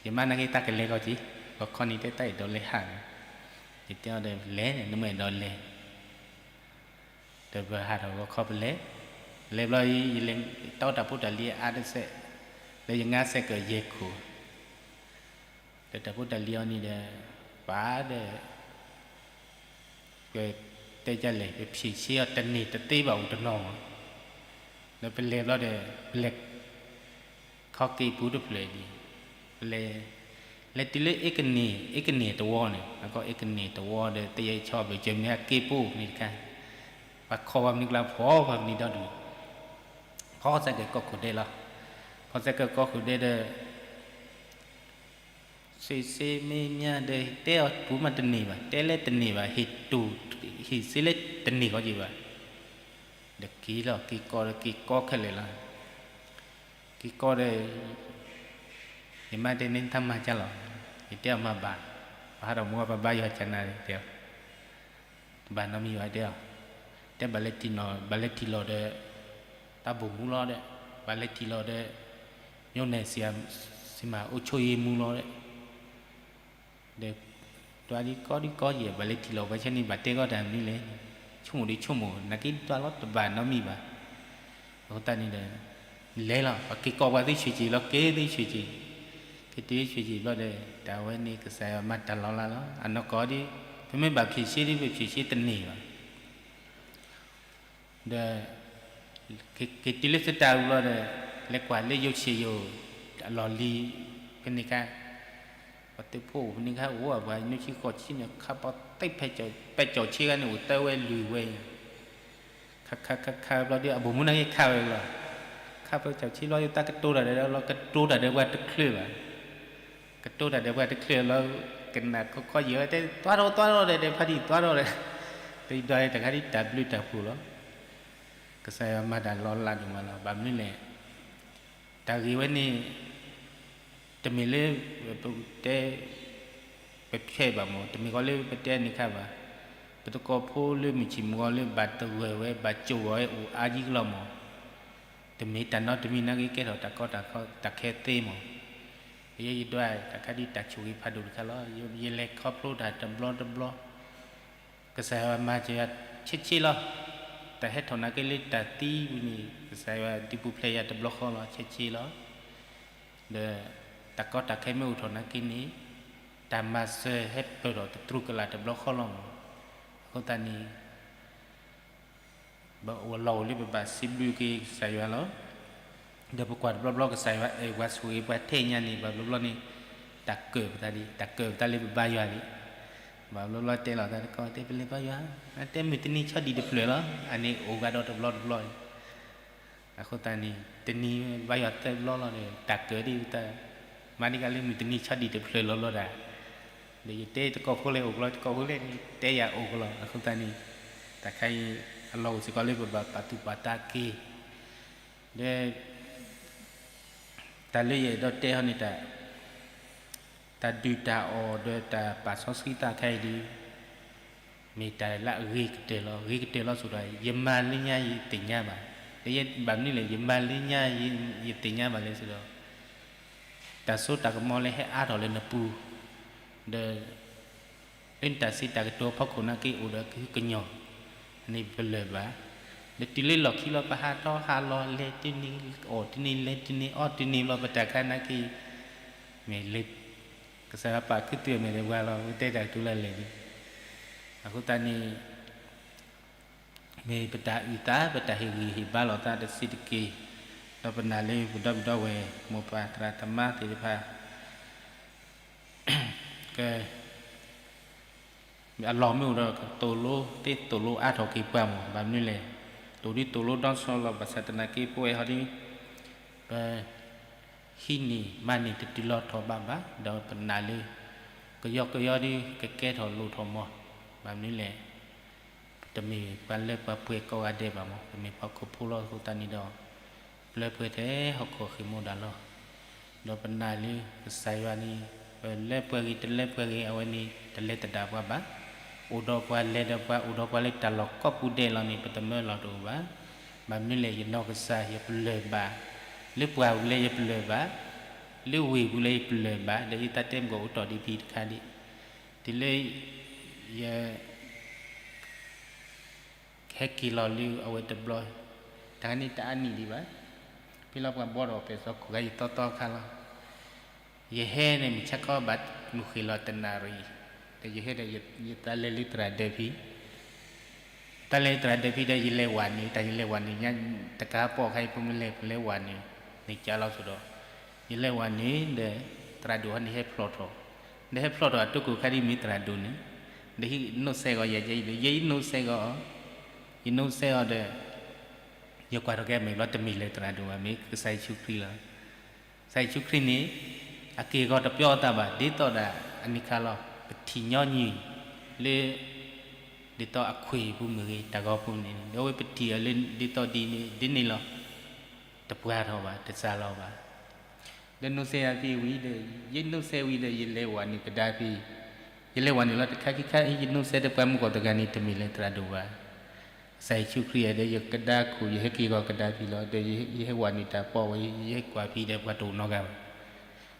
ယမါနာ်က့တၢ်ကလဲၤကီးက့ၤ, ပခီနံၤတဲတၢ်အဲၣ်ဒိးလဲၤဟးန့ၣ်, ယတဲအီၤဒီး လဲၤန့ၣ် နမ့ၢ်အဲၣ်ဒိးလဲၤ ဒီးပဟးထီၣ်ဂီၤခီပလဲၤ, လဲၤဘျီအံၤ ယလဲၤတီတၢ်ဖိတၢ်လံၤအါတစဲး, ဒီးယငါစဲးကၢးယဲၢ်ခိၣ်, ဒီးတၢ်ဖိတၢ်လံၤအီၤန့ၣ်ဒီး, ပာ်ဒီး ပတဲဒ်လဲၣ် ပဖြေရှင်းအီၤတန့ၢ်တသ့ဘၣ်အိၣ်တနီၤ, ဒီးပလဲၤဘျီဒီး ပလဲၤ ခီက့ၤပူၤတဖျၢၣ်ဒံး, ပလဲၤ, လဲၤတုၤလၢအ့ကန့ၢ်, အ့ကန့ၢ်တဝီန့ၣ်, အကီအ့ကန့ၢ်တဝီဒီး သယဲၢ်ဆီဘျုးကၢမနုၤက့ၤပူၤန့ၣ်တခါ, ပှၤခီပှၤမနုၤကျါ ဖီပှၤမနုၤဒီဒူၣ်, ဖီစဲးကၢးကီၢ်ခိၣ်ဒဲးလီၤ, ဖီစဲးကၢးကီၢ်ခိၣ်ဒဲးဒီး စ့စ့မ့ၢ်မ့ၢ်ဒီး တဲအီၤပူၤမးတန့ၢ်ဘၣ်, တဲလၢတန့ၢ်ဘၣ်, ဟ့ၣ်တူၢ်, ဟ့ၣ်စ့လၢတန့ၢ်ကီးက့ၤဘၣ်, ဒီးက့ၤလီၤ က့ၤကီးဒီးက့ၤကီးခဲလၢာ်လီၤ, က့ၤကီးဒီး ယမါတဲန့ၣ်တၢ်မၤကၢ်လီၤ, ယတဲအီၤမၤဘၣ်, ပဟးထီၣ်မူပဘါယွၤကနၤတဲအီၤ တဘၣ်နီတမံၤဘၣ်တဲအီၤ, တဲဘၣ်လဲၤထံၣ်နီၤ ဘၣ်လဲၤထံၣ်လီၤဒီး တၢ်ဘိၣ်မူလီၤဒီး, ဘၣ်လဲၤထံၣ်လီၤဒီး မြို့နယ်စီမံအုပ်ချုပ်ရေးမှူးလီၤဒီး, ဒီး, တွၤဒ်ကီဒ်ကီယဲၢ် ဘၣ်လဲၤထံၣ်လီၤဝဲဆဲန့ၣ် ဘၣ်တဲကီးတၢ်မနုၤလဲၣ်, ဆိကမိၣ်ဒ်ဆိကမိၣ် နာ်က့တွၤလီၤတဘၣ်နီတမံၤဘၣ်, အဃိသတးန့ၣ်ဒီး လဲၤလီၤ ပှၤက့ၤကိးပှၤသုဆံးက့ၤလီၤ က့ၤသုဆံးက့ၤ, က့ၤတုၤဆံးက့ၤဘျီဒီး တၢ်ဝဲန့ၣ်ကစၢ်ယွၤမၤတၢ်လီၤလးလီၤ အနီၢ်ကီၢ်ဒ်, ပမ့ၢ်ဘၣ်ဖြေရှင်းဒ် ပဖြေရှင်းတန့ၢ်ဘၣ် ဒီး, က့ၤတုၤလၢသတးအူလီၤဒီး, လဲၤကွၢ်လၢယိၤဆံးယိၤ, အလီၢ်လံၤ, ဖဲန့ၣ်ခါ, ပှၤသုးဖိအိၣ်ဖဲန့ၣ်ခါ အိၣ်ပှၤနွံဆံဃိးဆံန့ၣ် ခါပီသ့ၣ်ဖဲ, ပဲကၠီၣ်ဆ့ဂၤန့ၣ် အိၣ်သၢဝဲလွံၢ်ဝဲ, ခါခါခါခါဘျီဒီး အဘိၣ်မူနာ်က့ခါဝဲလီၤ, ခါပီကၠီၣ်ဆ့ဘျီဒီး တၢ်ကတိၤတၢ်ဒီးလီၤ ကတိၤတၢ်ဒီးပှၤတချုးဘၣ် ကတိၤတၢ်ဒီးပှၤတချုးလီၤ, ကနၣ်ခီခီယဲၢ်ဝဲတဲ သွါထီၣ်သွါထီၣ်ဒီး တဲဖါတံၢ်သွါထီၣ်ဒီး, တဒွးတခါဒ်တၢ်ဘျုးတၢ်ဖှိၣ်လီၤ, ကစၢ်ယွၤမၤတၢ်လီၤလးဒိၣ်မးလီၤ, ဘၣ်မနုၤလဲၣ်, တၢ်ဂ့ၢ်ဝဲန့ၣ်, တမ့ၢ်လၢ, ပတဲ ပဖျဲးဘၣ်မး တမ့ၢ်ဃီလၢပတဲန့ၣ်ခါဘၣ်, ပသကိးဖိလၢမုၢ်ဆ့ၣ်မုၢ်ဂီၤလၢဘၣ်တဂၢၢ်ဝဲ ဘၣ်ကၠိၣ်ဂီၤဝဲအိၣ်အါယံၤကလီၤမး, တမ့ၢ်တၢ်နီတမံၤနာ်က့ကဲထီၣ်တၢ်ကီတၢ်ခဲသ့မး, ယဲယဒွးတၢ်ခါဒ်တၢ်ဆိၣ်ဂ့ၤဖးဒိၣ်တခါလီၤ, ယလဲၤခီဖျိတၢ်တဘျီတဘျီ, ကစၢ်ယွၤမၤစၢၤယၤဆ့ဆ့လီၤ, တၢ်ဟဲထီၣ်နာ်က့လၢတၢ်သံဝံၤန့ၣ် ကစၢ်ယွၤဒုးပူၤဖျဲးယၤတဘျီဃီလီၤ ဆ့ဆ့လီၤ, ဒီး တၢ်ကီတၢ်ခဲမ့ၢ်အိၣ်ထီၣ်နာ်က့န့ၣ် တၢ်မၤစၢၤဟဲပၢၢ်ထီၣ်တတြူးကလာ်တဘျီဃီလီၤမး. အဃိသတးန့ၣ် ပလီၢ်အိၣ်လၢပဘၣ်စံးဘျုးက့ၤကစၢ်ယွၤလီၤ. ဒီးပကွၢ်တဘျီဘျီကစၢ်ယွၤအဲၣ်ပှၤဆိၣ်ဂ့ၤပှၤထဲညါန့ၣ် ဘၣ်ဘျီဘျီန့ၣ် တၢ်ကၢၣ်ပသးဒံး တၢ်ကၢၣ်ပသးလၢပဘါယွၤဒံး. ဘၣ်ဘျီဘျီတဲလီၤသးတကီၢ် တဲပလဲၤဘါယွၤ တဲမုၢ်တနံၤဆီဒံၣ်တဖျၢၣ်လီၤ. အန့ၣ်အိၣ်ဂၤဒီးတဘျီတဘျီ အဃိသတးန့ၣ် တနံၤဘါယွၤသၢဘျီလီၤဒီး တၢ်ကၢၣ်ဒံးပသး မၤန့ၢ်ကလၢမုၢ်တနံၤဆီဒံၣ်တဖျၢၣ်လီၤဘျီဒၣ်. ဒီးယတဲတကီၢ်ဖိလဲၣ်အိၣ်ကလီ တကီၢ်ဖိလဲၣ်န့ၣ် တဲယၤအိၣ်ကလီ အဃိသတးန့ၣ် တၢ်ခါအံၤ အလီၢ်အိၣ်စ့ၢ်ကီးလၢပဘၣ်ပာ်သူၣ်ပာ်သးက့ၤ ဒီး တၢ်လၢယအဲၣ်ဒိးတဲဟီန့ၣ် တၢ်ဒုၣ်တၢ်အီၣ်ဒီးတၢ်ပာ်စီဆှံသးခါအံၤဒ် မ့ၢ်တၢ်လၢအဂ့ၤကတၢၢ်လီၤ. ဂ့ၤကတၢၢ်လီၤဆိဒီး ယမၤလၢညါယသ့ၣ်ညါဘၣ်. ဒီးယဘၣ်မနုၤလဲၣ် ယမၤလၢညါယသ့ၣ်ညါဘၣ်လဲၣ်ဆိဒီး တၢ်စိတၢ်ကမီၤလၢဟဲအါထီၣ်လၢနပူၤ ဒီး လၢနတၢ်စံးတၢ်ကတိၤအဖီခိၣ်နာ်က့အိၣ်ဒီးကဟုကညီၢ် န့ၣ်ပလၢၢ်ဘၣ်. ဒီးတုၤလၢလီၢ်ခံလီၤ ပဟးထီၣ်ဟးလီၤ လဲၤတုၤန့ၣ်အီၣ်တုၤန့ၣ် လဲၤတုၤန့ၣ်အီၣ်တုၤန့ၣ်ဘျီ ပတၢ်ခါနာ်က့ မ့ၢ်လၢ ကစၢ်ယွၤပာ်ခူသူၣ်အမဲာ်ဒီးပှၤလီၤ ပတဲတၢ်ကတိၤလၢလဲၣ်န့ၣ်. အဃိသတးန့ၣ် မ့ၢ်ပတၢ်အုၣ်သး ပတၢ်ဟ့ၣ်ဂံၢ်ဟ့ၣ်ဘါလိာ်သးတစဲးတက့ၢ်. ဒီးပနာ်လၢပဒီပုၢ်ဒီဝဲၢ် မိၢ်ပၢ်သရၣ်သမါသ့ၣ်တဖၣ် က အလီၢ်မ့ၢ်အိၣ်ဒီးကသိၣ်လိသ့သိၣ်လိအါထီၣ်က့ၤပှၤမး. ဘၣ်မနုၤလဲၣ်, တိၢ်ဒုးသိၣ်လိဒီစီလီၤ. ဘၣ်ဆၣ်သနာ်က့ ပဝဲဟီဒ် ပ ဟံးန့ၢ်မၤန့ၢ်တတုၤလီၤထီၣ်ဘးဘၣ်, ဒီးပနာ်လၢ ကယီကယီဒ်ကကဲထီၣ်လိၣ်ထီၣ်မး. ဘၣ်မနုၤလဲၣ်, ပတမ့ၢ်ပှၤလၢပှဲၤကိးဂၤဒဲးဘၣ်မး, ပမ့ၢ်ပှၤခီဖျိလီၤ. အဃိသတးန့ၣ်ဒီး ပျၢပှဲၤထဲဟီၣ်ခိၣ်ဃ့ၢ်မူဒါလီၤ. ဒီးပနာ်လၢကစၢ်ယွၤန့ၣ် ပလဲၤပှဲၤဂ့ၤတလဲၤပှဲၤဂ့ၤ အဝဲန့ၣ်တလဲၤသဒၣ်ပှၤဘၣ်. အိၣ်ဒီးပှၤလဲၤဒီးပှၤ အိၣ်ဒီးပှၤလၢတၢ်လီၢ်ကိးပူၤဒဲးလီၤန့ၣ် ပတမၢလီၤတအိၣ်ဘၣ်. ဘၣ်မနုၤလဲၣ်, ယနီၢ်ကစၢ်ယပလၢၢ်ဘၣ်, လၢပှၢ်ပူၤလၢယပလၢၢ်ဘၣ်, လၢဝ့ၢ်ပူၤလၢယပလၢၢ်ဘၣ်, ဒီးယသးတဲမုၢ်ကအိၣ်တီၢ်ဒံးဖံးတခါဒံး, တုၤလၢ ယ ဟဲက့ၤလီၤလၢအဝဲတဘျီ, တၢ်န့ၣ်တအါနံၣ်ဒံးဘၣ်. ဖဲလီၤပှၤဘှီထီၣ်ပဲာ်စီၤခိၣ်ခါ ယသီသီခါလီၤ. ယဟဲန့ၣ် မုၢ်ဆါခီဘၣ်မုၢ်ဃ့ၢ်လီၤတနၣ်ရံၣ်, ဒီးယဟဲဒီးယသးလဲၤလၢသရၣ်ဒၢးဖံ, သးလဲၤလၢသရၣ်ဒၢးဖံဒီး ယလဲၤဝၤနုာ်, တၢ်ယလဲၤဝၤနုာ်ညါ, တကးပီၣ်ခါအံၤ ပမ့ၢ်လဲၤ ပလဲၤဝၤနုာ်န့ၣ်ကၢ်လီၤဆိဒီး, ယလဲၤဝၤနုာ်ဒီး သရၣ်ဒိၣ်ဟီန့ၣ်ဟဲဖျီၣ်ထီၣ်, ဒီးဟဲဖျီၣ်ထီၣ်အတိၢ်ကိၢ်ခါဒ်မ့ၢ်သရၣ်ဒိၣ်န့ၣ်, ဒီးဟံးနိးစဲးဂီၤယဲအံၤဒီး ယအံၤနိးစဲးဂီၤအီၤ, ယနိးစဲးအီၤဒီး ယကွၢ်ထီၣ်က့ၤအမဲာ်ဘျီ တမ့ၢ်လၢသရၣ်ဒိၣ်ဘၣ်, မ့ၢ်ကစၢ်ယ့ၣ်ၡူးခရံာ်လီၤ. ကစၢ်ယ့ၣ်ၡူးခရံာ်န့ၣ် အက့ၢ်အဂီၤတပျီအသးဘၣ်, ဒ်သိးဒၣ်အနံၤခါလီၤ, ပထံၣ်ညီနုၢ်လၢ ဒ်သိးအခွံၣ်ပူၤမ့ၢ်ဂ့ၤ တၢ်ဂီၤပူၤန့ၣ်, ဒီးဝဲပထံၣ်အီၤလၢဒ်သိးဒ်န့ၣ် ဒ်န့ၣ်လီၤ. တပှၢ်ထီၣ်ဘၣ်, တစှၤလီၤဘၣ်. ဒီးနိးစဲးယၤဖံဝံၤဒီး ယနိးစဲးဝံၤဒီး ယလဲၤဝၤနုာ်ကဒါဖံ, ယလဲၤဝၤနုာ်လီၤတခါခံခါ ယနိးစဲးဒီးပှၤမုၢ်ကီၢ်တဂၤန့ၣ် တမ့ၢ်လၢသရၣ်ဒိၣ်ဘၣ်. ကစၢ်ယ့ၣ်ၡူးခရံာ်ဒီး ယကဒါခိၣ် ယဟဲက့ၤဂီၤကဒါဖံလီၤ. ဒီးယဟဲဝၤနုာ်တၢ်ပီၢ်ဝဲ ယဟဲကွၢ်ဖံဒီးပှၤတအိၣ်နီတဂၤဘၣ်.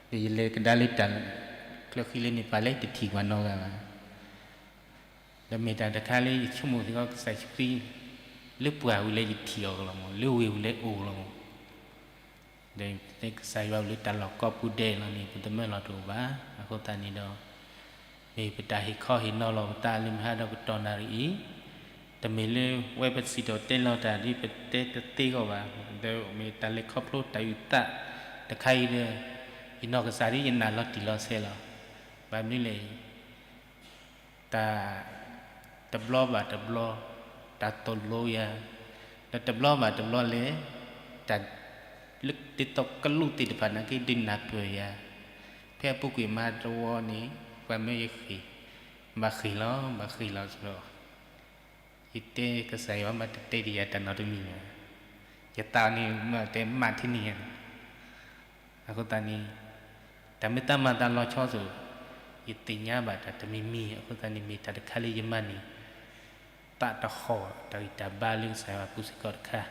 ဒီးယလဲၤကဒါလၢတၢ်ချၢဃံလၢန့ၣ် ပှၤလၢတထံၣ်ပှၤနီတဂၤဘၣ်. ဒီးမ့ၢ်တၢ်တခါလၢယဆိကမိၣ်စ့ၢ်ကီး ကစၢ်ယ့ၣ်ၡူးခရံာ် လၢပှၢ်ဝံၤလၢယထံၣ်အီၤကလီၤမး, လၢဝ့ၢ်ဝံၤလၢအိၣ်လီၤမး. ဒီးကစၢ်ယွၤဝံၤလၢတၢ်လီၢ်ကိးပူၤဒဲးလီၤန့ၣ် ပတမၢလီၤတအိၣ်ဘၣ်. အဃိသတးန့ၣ်ဒီး မ့ၢ်ပတၢ်ဟ့ၣ်ခီဟ့ၣ်နီၤလီၤပသးလၢမုၢ်ဟါဒီးကတီၢ်နၣ်ရံၣ်အံၤ, တမ့ၢ်လၢဝဲပစံးထီၣ်တဲလီၤတၢ်ဒ်ပတဲတသ့အဂီၢ်ဘၣ်, ဒီးမ့ၢ်တၢ်လဲၤခီဖျိတၢ်အုၣ်သးတခါအံၤဒီး ယနီၢ်ကစၢ်ဒ်ယနာ်လီၤတံၢ်လီၤဆဲးလီၤ. ဘၣ်မနုၤလဲၣ် တၢ်တဘျီဘၣ်တဘျီ တၢ်သိၣ်လိယၤ, ဒီးတဘျီဘၣ်တဘျီလဲၣ်, တၢ်လၢဒ်သိးကလူးသ့ၣ်တဖၣ်နာ်က့ဒုးနၢ်ပၢၢ်ယၤ, ဖဲအပူၤကွံာ်မဟါတဝီန့ၣ် ပှၤမၢယဃ့ၢ်, ဘၣ်ဃ့ၢ်လီၤ ဘၣ်ဃ့ၢ်လီၤဆိဒီး ယတဲကစၢ်ယွၤမးတတဲဒံးယၤတၢ်နီတမံၤဘၣ်. ယသးန့ၣ်မ့ၢ်တဲမးထဲန့ၣ်ယၤန့ၣ်, အဃိသတးန့ၣ် တၢ်မ့ၢ်တၢ်မၤသးလီၤဆီစိၤ ယသ့ၣ်ညါဘၣ်တၢ်တမံၤမံၤ, အဃိသတးန့ၣ် မ့ၢ်တၢ်တခါလၢယမၤန့ၢ် သးတဟီၣ်တၢ်ဂံၢ်တၢ်ဘါလၢကစၢ်ယွၤအပူၤစ့ၢ်ကီးတခါ.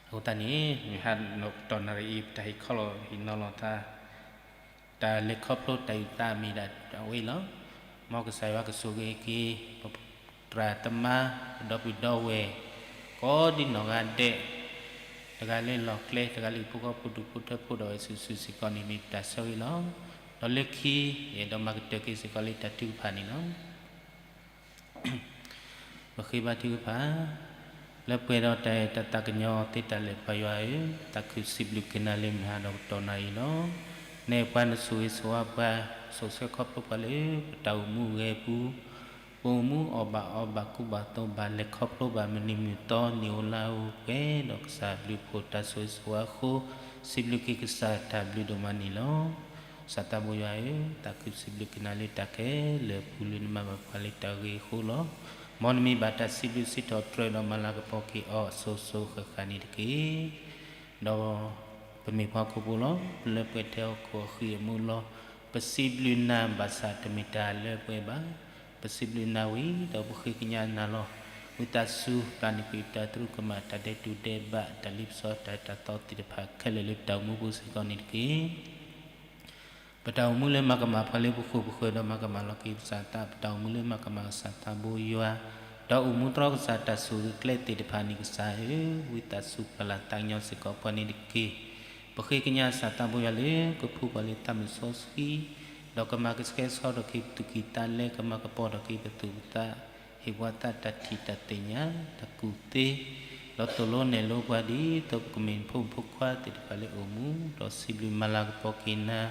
အဃိသတးန့ၣ် မုၢ်ဟါဒီးကတီၢ်နၣ်ရံၣ်အံၤ ပတၢ်ဟ့ၣ်ခီဟ့ၣ်နီၤလီၤသး တၢ်လဲၤခီဖျိတၢ်အုၣ်သးမ့ၢ်ဒၣ်အဝဲအံၤလီၤ. မ်ကစၢ်ယွၤကဆိၣ်ဂ့ၤက့ၤ ပသရၣ်သမါ ပဒီပုၢ်ဒီဝဲၢ် ကိးဒံနီၢ်ဂၤဒဲး တဂၤလၢလီၢ်ကျဲ တဂၤလၢဟံၣ်ဖိဃီဖိဒူၣ်ဖိထၢဖိဒီးဝဲစုာ်စုာ်စ့ၢ်ကီးန့ၣ် မ့ၢ်ပတၢ်ဆၢဂ့ၤလီၤ. ဒီးလၢခံ ယအဲၣ်ဒိးမၤကတၢၢ်က့ၤစ့ၢ်ကီးလၢတၢ်ထုကဖၣ်န့ၣ်လီၤ. ပဃ့ဘါထုကဖၣ်, လၢပှဲၤဒီးတၢ်အဲၣ်တၢ်သးကညီၤသ့တၢ်လၢာ် ပၢ်ယွၤဧၢ, သးခုစံးဘျုးက့ၤနၤလၢမုၢ်ဟါဒီးကတီၢ်နၣ်ရံၣ်လီၤ. နအဲၣ်ပှၤနဆိၣ်ဂ့ၤဆိၣ်ဝါပှၤ, ဆိၣ်ဆၢခီဖျိပှၤလၢ ပတၢ်အိၣ်မူအဂဲၤပူၤ ပအိၣ်မူအီၣ်ဘၣ်အီဘၣ်ကူဘၣ်သိးဘၣ် လဲၤခီဖျိဘၣ်မုၢ်နံၤမုၢ်သီ နံၣ်ဧိၤလါဧိၤ ပှဲၤဒီးကစၢ်ဘျုးဖှိၣ်တၢ်ဆိၣ်ဂ့ၤဆိၣ်ဝါအဃိ, စံးဘျုးက့ၤကစၢ်တၢ်ဘျုးဒိၣ်မးန့ၣ်လီၤ. ကစၢ်သးဘိယွၤဧၢ, သးခုစံးဘျုးက့ၤနၤလၢတၢ်ခဲလၢာ်အပူၤလၢနမၤဘၣ်ပှၤလၢတၢ်ဂ့ၤအဃိလီၤ. မ်နမံၤဘၣ်တၢ်စံးဘျုးစံးထီၣ်ပတြၢၤဒီးမၤလၤကပီၤက့ၤအီၤအစိၤစိၤဃၣ်ဃၣ်န့ၣ်တက့ၢ်. ဒီးပမ့ၢ်ပှၤဟီၣ်ခိၣ်ဖိလီၤ. ပလၢပှဲၤထဲဟီၣ်ခိၣ်အဃံအမူလီၤ. ပစံးဘျုးနၤဘၣ်ဆၣ်တမ့ၢ်တၢ်လၢပှဲၤဘၣ်. ပစံးဘျုးနၤဝံၤဒီးပဃ့ကညးနၤလီၤ. ဝံသးစူၤ ပျၢ်န့ၢ်ကွံာ်ပတၢ်သရူးကမၣ် တၢ်ဒဲးတူၢ်ဒဲးဘး တၢ်လ့ပစီ တၢ်အၢတၢ်သီသ့ၣ်တဖၣ်ခဲလၢာ်လၢပတၢ်အိၣ်မူပူၤစ့ၢ်ကီးန့ၣ်တက့ၢ်. ပတၢ်အိၣ်မူလၢမၤကမၣ်ပှၤလၢပဃိာ်ပဃၢၤဒီးမၤကမၣ်လီၤက့ၤပကစၢ်သး, ပတၢ်အိၣ်မူလၢမၤကမၣ်ကစၢ်သးဘိယွၤ, ဒီးအိၣ်မူတြီကစၢ်တၢ်ဆိၣ်ဂ့ၤကျဲသ့ၣ်တဖၣ်န့ၣ်ကစၢ်ဧၢ, ဝံသးစူၤပျၢ်လၢ်သးကညီၤစ့ၢ်ကီးပှၤန့ၣ်တက့ၢ်. ပဃ့ကညးကစၢ်သးဘိယွၤလၢ ကဖှူပှၤလၢသးမုၢ်စီဆှံ, ဒီးကမၤကဆှဲဆီထီၣ်က့ၤပသူၣ်ကံၢ်သးလဲ, ကမၤကပီၤထီၣ်က့ၤပသူၣ်ပသး, ဟ့ၣ်ပှၤသးတၢ်ထံၣ်တၢ်သ့ၣ်ညါ, တၢ်ကူၣ်သ့, ဒီးသိၣ်လိနဲၣ်လိပှၤဒ်သိးပကမ့ၢ်နဖိမုၣ်ဖိခွါသ့ၣ်တဖၣ်လၢအိၣ်မူ, ဒီးစံးဘျုးမၤလၤကပီၤက့ၤနၤ,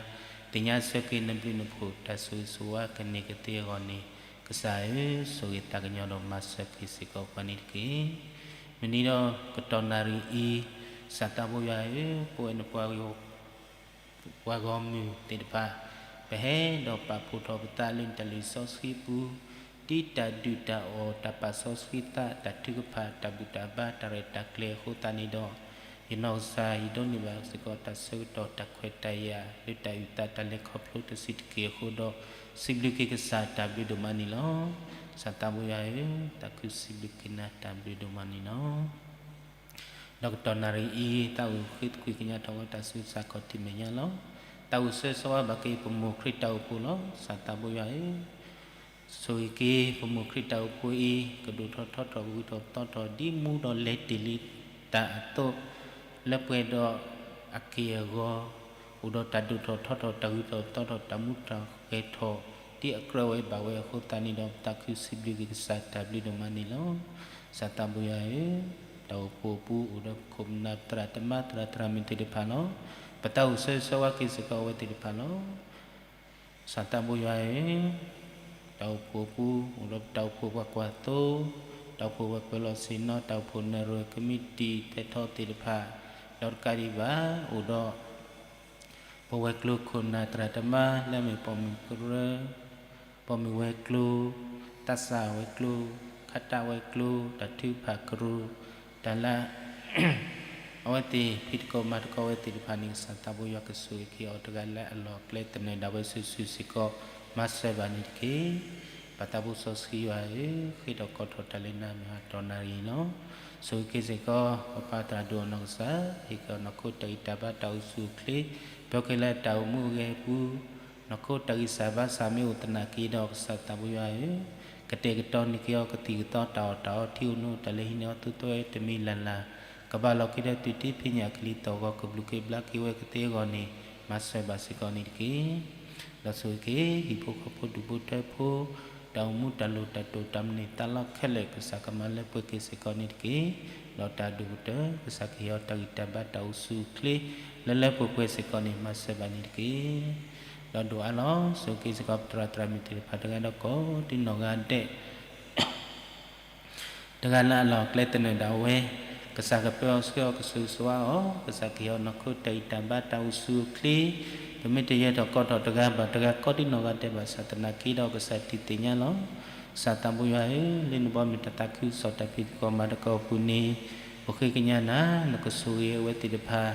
သ့ၣ်ညါဆၢက့ၤနဘျုးနဖှိၣ်တၢ်ဆိၣ်ဂ့ၤဆိၣ်ဝါကန့ၢ်ကသ့အဂီၢ်န့ၣ်, ကစၢ်ဧၢ, ဆိၣ်ဂ့ၤသးကညီၤဒီးမၤစၢၤက့ၤစ့ၢ်ကီးပှၤန့ၣ်တက့ၢ်. မုၢ်နံၤဒီးကတီၢ်နၣ်ရံၣ်အံၤ, ကစၢ်သးဘိယွၤဧၢ, ပဝဲနပှၤ ပှၤဂီၢ်မုၢ်သ့ၣ်တဖၣ်, ပဟဲဒီးပာ်ဖှိၣ်ထီၣ်ပသးလၢနတၢ်လုၢ်စီဆှံပူၤ, ဒ်တၢ်ဒုၣ်တၢ်အီၣ် တၢ်ပာ်စီဆှံသး တၢ်ထုကဖၣ် တၢ်ဘူၣ်တၢ်ဘါ တၢ်ရဲၣ်တၢ်ကျဲၤအဃိသတးန့ၣ်ဒီး, ယနီၢ်ကစၢ် ယဒိးန့ၢ်ဘၣ်စ့ၢ်ကီးတၢ်ဆၢကတီၢ် တၢ်ခွဲးတၢ်ယာ် လၢတၢ်အုၣ်သးတၢ်လဲၤခီဖျိတဆံးတက့ၢ်အဃိဒီး, စံးဘျုးက့ၤကစၢ်တၢ်ဘျုးဒိၣ်မးန့ၣ်လီၤ. ကစၢ်သးဘိယွၤဧၢ, သးခုစံးဘျုးက့ၤနၤတၢ်ဘျုးဒိၣ်မးန့ၣ်လီၤ. ဒီးကတီၢ်နၣ်ရံၣ်အံၤ သးအိၣ်ဃ့သကွံာ်ကညးထီၣ်ဝဲတၢ်ဆူစးခီၣ်ထံးမဲာ်ညါလီၤ. သးအိၣ်ဆၢဂ့ၤဆၢဝါဘၣ်က့ၤပမိၢ်ခရံာ်တၢ်အိၣ်ဖှိၣ်လီၤ. ကစၢ်သးဘိယွၤဧၢ, ဆိၣ်ဂ့ၤက့ၤပမိၢ်ခရံာ်တၢ်အိၣ်ဖှိၣ်အံၤ ကဒိၣ်ထီၣ်ထီထီၣ် ကဂုာ်ထီၣ်ပသီထီၣ် ဒ်မူဒီးလဲၤတ့ၢ်လံတၢ်အသိး, လၢပှဲၤဒီးအက့ၢ်အဂီၤ အိၣ်ဒီးတၢ်ဒိၣ်ထီၣ်ထီထီၣ် တၢ်ဂုာ်ထီၣ်ပသီထီၣ် တၢ်မူထီၣ်ဂဲၤထီၣ် ဒ်အကြၢးဝဲဘၣ်ဝဲအဃိသတးန့ၣ်ဒီး ပသးခုစံးဘျုးက့ၤကစၢ်တၢ်ဘျုးဒိၣ်မးန့ၣ်လီၤ. ကစၢ်သးဘိယွၤဧၢ, တၢ်အိၣ်ဖှိၣ်အပူၤ အိၣ်ဒီးပခိၣ်ပနၢ်သရၣ်သမါသရၣ်သရၣ်မုၣ်သ့ၣ်တဖၣ်လီၤ. ပသးအိၣ်ဆၢဂ့ၤဆၢဝါက့ၤစ့ၢ်ကီးအဝဲသ့ၣ်တဖၣ်လီၤ. ကစၢ်သးဘိယွၤဧၢ, တၢ်အိၣ်ဖှိၣ်အပူၤ အိၣ်ဒီးပတၢ်အိၣ်ဖှိၣ်ပှၤကွၢ်သိ, တၢ်အိၣ်ဖှိၣ်ပှၤကွဲးလီၤဆ့ၣ်နီၤ, တၢ်အိၣ်ဖှိၣ်နၢ်ရွဲၣ်ကမံးတံာ် သဲထီသ့ၣ်တဖၣ်, ဒီးတကးဒံးဘၣ် အိၣ်ဒီး ပဝဲၤကျိၤခိၣ်နၢ်သရၣ်သမါ လၢအမ့ၢ်ပိာ်မုၣ်ကရၢ, ပိာ်မုၣ်ဝဲၤကျိၤ, သးစၢ်ဝဲၤကျိၤ, ခးတၢ်ဝဲၤကျိၤ, တၢ်ထုကဖၣ်ကရူၢ်, တၢ်လၢ အဝဲသ့ၣ်ဖံးသကိးမၤသကိးဝဲသ့ၣ်တဖၣ်န့ၣ် ကစၢ်သးဘိယွၤကဆိၣ်ဂ့ၤက့ၤအီၤတဂၤလၢအလီၢ်အကျဲသနၢၣ်ဒၣ်ဝဲစုာ်စုာ်စ့ၢ်ကီး မၤစၢၤဘၣ်န့ၣ်တက့ၢ်. ပၢ်သးဘိစီဆှံယွၤဧၢ, ဃ့ထီၣ်ကိးထီၣ်တၢ်လၢနၤမုၢ်ဟါတီၢ်နၣ်ရံၣ်လီၤ. ဆိၣ်ဂ့ၤက့ၤစ့ၢ်ကီး ပပၢ်သရၣ်ဒိၣ်အနီၢ်ကစၢ်, ဟ့ၣ်က့ၤအီၤနီၢ်ခိတၢ်ဂံၢ်တၢ်ဘါတၢ်အိၣ်ဆူၣ်အိၣ်ချ့, ဖဲက့ၤလၢတၢ်အိၣ်မူအဂဲၤအပူၤ နီၢ်ခိတၢ်ဂံၢ်စၢ်ဘါစၢ်မ့ၢ်အိၣ်သနာ်က့ဒီး ကစၢ်သးဘိယွၤဧၢ, ကတဲာ်ကတီၤန့ၢ်က့ၤအီၤကသံၣ်ကသီတၢ်အီၣ်တၢ်အီ ထံအိၣ်နိအတၢ်လၢဟံးန့ၢ်အီၤသိးသိးဝဲတမံၤလၢ်လၢ်, ကဘၣ်လီၤက့ၤဒီးသုးတ့ဖံးညၣ်ကလံၤသီၣ်ဂီၤ ကဘျုးက့ၤဘျါက့ၤဝဲကသ့အဂီၢ်န့ၣ် မၤစၢၤဘၣ်စ့ၢ်ကီးန့ၣ်တက့ၢ်. ဒီးဆိၣ်ဂ့ၤက့ၤ ဟံၣ်ဖိဃီဖိဒူၣ်ဖိထၢဖိ တၢ်အိၣ်မူတၢ်လိၣ်တၢ်တိာ်တၢ်မနုၤသးလီခဲလၢာ် ကစၢ်ကမၤလၢပှဲၤက့ၤစ့ၢ်ကီးန့ၣ်တက့ၢ်. ဒီးတၢ်ဒိၣ်ကတၢၢ် ကစၢ်ကဟ့ၣ်အီၤတၢ်ဂံၢ်တၢ်ဘါတၢ်အိၣ်ဆူၣ်အိၣ်ချ့ လၢလၢပှဲၤပှဲၤစ့ၢ်ကီးန့ၣ် မၤစၢၤဘၣ်န့ၣ်တက့ၢ်. ဒီးဒိၣ်အါလီၤ ဆိၣ်ဂ့ၤက့ၤစ့ၢ်ကီးပသရၣ်သရၣ်မုၣ်သ့ၣ်တဖၣ်တဂၤဒီးကိးဒံနီၢ်ဂၤဒဲး တဂၤလၢအလီၢ်အကျဲသနၢၣ်ဒၣ်ဝဲ, ကစၢ်ကပၢအီၤဆှၢအီၤကဆိၣ်ဂ့ၤဆိၣ်ဝါအီၤ, ကစၢ်ကဟ့ၣ်အီၤနီၢ်ခိတၢ်ဂံၢ်တၢ်ဘါတၢ်အိၣ်ဆူၣ်အိၣ်ချ့, ပမ့ၢ်တယၢၤထီၣ်ကီထီၣ်တဂၤဘၣ်တဂၤကိးဒံနီၢ်ဂၤဒဲးဘၣ်ဆၣ်သနာ်က့ဒီး ကစၢ်ထံၣ်သ့ၣ်ညါလီၤ. ကစၢ်သးဘိယွၤဧၢ, လၢနဘီမုၢ်တၢ်သးခုကစီၣ်တၢ်ဖံးသကိးမၤသကိးအပူၤန့ၣ်, ပဃ့ကညးနၤ နကဆိၣ်ဂ့ၤအဝဲသ့ၣ်တဖၣ်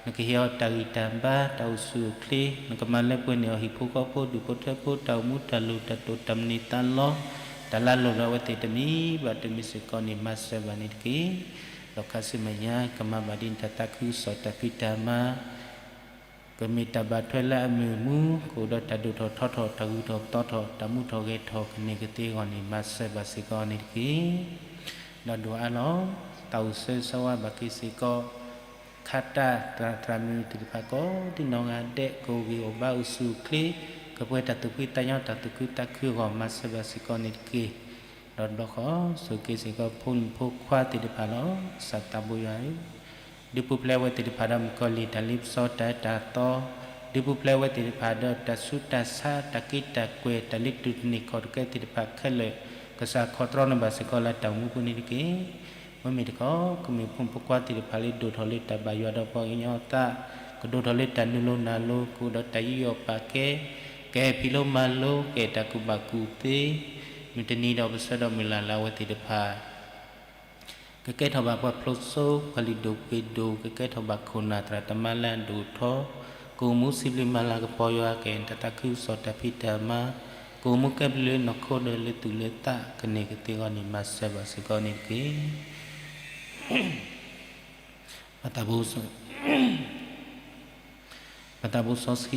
နကဟ့ၣ်အီၤတၢ်ဂံၢ်တၢ်ဘါတၢ်အိၣ်ဆူၣ်အိၣ်ချ့, နကမၤလၢပှဲၤန့ၢ်အီၤဟံၣ်ဖိဃီဖိဒူၣ်ဖိထၢဖိတၢ်အိၣ်မူတၢ်လိၣ်တၢ်တိာ်တၢ်မနုၤသးလီ, တၢ်လၢအလိၣ်ဒီးအဝဲသ့ၣ်တမံၤဘၣ်တမံၤစ့ၢ်ကီးန့ၣ် မၤစၢၤဘၣ်န့ၣ်တက့ၢ်. ဒီးခါဆူမဲာ်ညါ ကမၤဘၣ်ဒ်နတၢ်သးခုကစီၣ်တၢ်ဖံးတၢ်မၤ ကမ့ၢ်တၢ်ဘၣ်ထွဲလၢအမုာ်မူ, ကအိၣ်ဒီးတၢ်ဒိၣ်ထီၣ်ထီထီၣ် တၢ်ဂုၤထီၣ်ပသီထီၣ် တၢ်မူထီၣ်ဂဲၤထီၣ်ကန့ၢ်ကသ့အဂီၢ်န့ၣ် မၤစၢၤဘၣ်စ့ၢ်ကီးန့ၣ်တက့ၢ်. ဒီးဒိၣ်အါလီၤ သးအိၣ်ဆၢဂ့ၤဆၢဝါဘၣ်က့ၤစ့ၢ်ကီး ခါတၢ်သရၣ်သရၣ်မုၣ်သ့ၣ်တဖၣ်ကိးဒံနီၢ်ဂၤဒဲး ကအိၣ်ဂံၢ်အိၣ်ဘါအိၣ်ဆူၣ်အိၣ်ချ့ ကပှဲၤတၢ်သူၣ်ဖှံသးညီတၢ်သူၣ်ခုသးခုအဂီၢ် မၤစၢၤဘၣ်စ့ၢ်ကီးန့ၣ်တက့ၢ်. ဒီးတဘျီဃီ ဆိၣ်ဂ့ၤစ့ၢ်ကီးဖိမုၣ်ဖိခွါသ့ၣ်တဖၣ်လီၤ. ကစၢ်သးဘိယွၤဧၢ, ဒုးပူၤဖျဲးဝဲသ့ၣ်တဖၣ်ဒီးမုၣ်ကီၤလံၢ်တၢ်လ့ပစီတၢ်အၢတၢ်သီ, ဒုးပူၤဖျဲးဝဲသ့ၣ်တဖၣ်ဒီးတၢ်ဆူးတၢ်ဆါ တၢ်က့တၢ်ကွဲၢ် တၢ်လ့တူၢ်တန့ၢ်ခီၣ်တကဲသ့ၣ်တဖၣ်ခဲလၢာ် ကစၢ်ခီၣ်တြီန့ၢ်ဘၣ်စ့ၢ်ကီးလၢတၢ်အိၣ်မူပူၤန့ၣ်တက့ၢ်. မ့မ့ၢ်တခီ ကမ့ၢ်ဖိမုၣ်ဖိခွါသ့ၣ်တဖၣ်လၢဒိၣ်ထီၣ်လၢတၢ်ဘၣ်ယွၤဒီးပှၤကညီအသး, ကဒိၣ်ထီၣ်လၢတၢ်နုာ်လီၤနၢ်လီၤ ကအိၣ်ဒီးတၢ်ယူးယီၣ်ပာ်ကဲ, ကဟဲဖံးလိမၤလိ ကအဲၣ်တၢ်ကူၣ်ဘၣ်ကူၣ်သ့, မုၢ်တနံၤဒီးပဆၢဒီးမုၢ်လၢ်လၢအဝဲသ့ၣ်တဖၣ် ကကဲထီၣ်ဘၣ်ပှၤဖျိးစိ ပှၤလုၢ်ဒိၣ်ပှ့ၤဒိၣ်, ကကဲထီၣ်ဘၣ်ခိၣ်နၢ်သရၣ်သမါလၢအဒိၣ်ထီၣ်, ကအိၣ်မူစံးဘျုးမၤလၤကပီၤယွၤ ကအဲၣ်တၢ်သးခုကစီၣ်တၢ်ဖံးတၢ်မၤ, ကအိၣ်မူကဲဘျုးလၢနီၢ်ခိဒီးလၢသူၣ်လၢသး ကန့ၢ်ကသ့အဂီၢ်န့ၣ် မၤစၢၤဘၣ်စ့ၢ်ကီးန့ၣ်တက့ၢ်. ပသးဘိစီဆှံ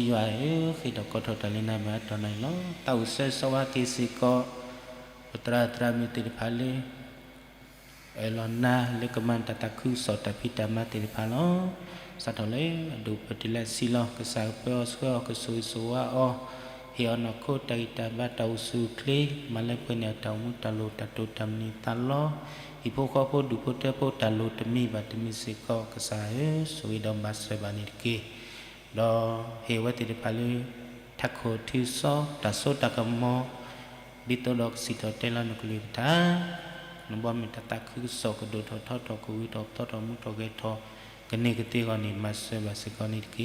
ယွၤဧၢ, ဃ့ထီၣ်ကိးထီၣ်တၢ်လၢနၤမ့ၢ်အတီၢ်နၤအံၤလီၤ. သးအိၣ်ဆၢဂ့ၤဆၢဝါက့ၤစ့ၢ်ကီး ပသရၣ်သရၣ်မုၣ်သ့ၣ်တဖၣ်လၢ အၢၣ်လီၤနၤလၢကမၤတၢ်သးခုကစီၣ်တၢ်ဖံးတၢ်မၤသ့ၣ်တဖၣ်လီၤ. စးထီၣ်လၢအဒိၣ်ပၢၢ်တုၤလၢအဆံးလီၤ ကစၢ်ကပၢအီၤဆှၢအီၤ ကဆိၣ်ဂ့ၤဆိၣ်ဝါအီၤ, ဟ့ၣ်အီၤနီၢ်ခိတၢ်ဂံၢ်တၢ်ဘါတၢ်အိၣ်ဆူၣ်အိၣ်ချ့, မၤလၢပှဲၤန့ၢ်အတၢ်အိၣ်မူတၢ်လိၣ်တၢ်တိာ်တၢ်မနုၤသးလီ, ဟံၣ်ဖိဃီဖိဒူၣ်ဖိထၢဖိတၢ်လိၣ်တမံၤဘၣ်တမံၤစ့ၢ်ကီး ကစၢ်ဧၢ, ဆိၣ်ဂ့ၤဒီးမၤစၢၤဘၣ်န့ၣ်တက့ၢ်. ဒီးဟ့ၣ်ဝဲသ့ၣ်တဖၣ်လၢ ထးခိၣ်ထံစီ တၢ်စိတၢ်ကမီၤ ဒ်သိးဒီးကစံးထီၣ်တဲလီၤနကလုၢ်ကထါ နဘီမုၢ်တၢ်သးခုကစီၣ်ကဒိၣ်ထီၣ်ထီထီၣ် ကဂ့ၤထီၣ်ပသီထီၣ်မူထီၣ်ဂဲၤထီၣ် ကန့ၢ်ကသ့အဂီၢ်န့ၣ် မၤစၢၤဘၣ်စ့ၢ်ကီးန့ၣ်တက့ၢ်.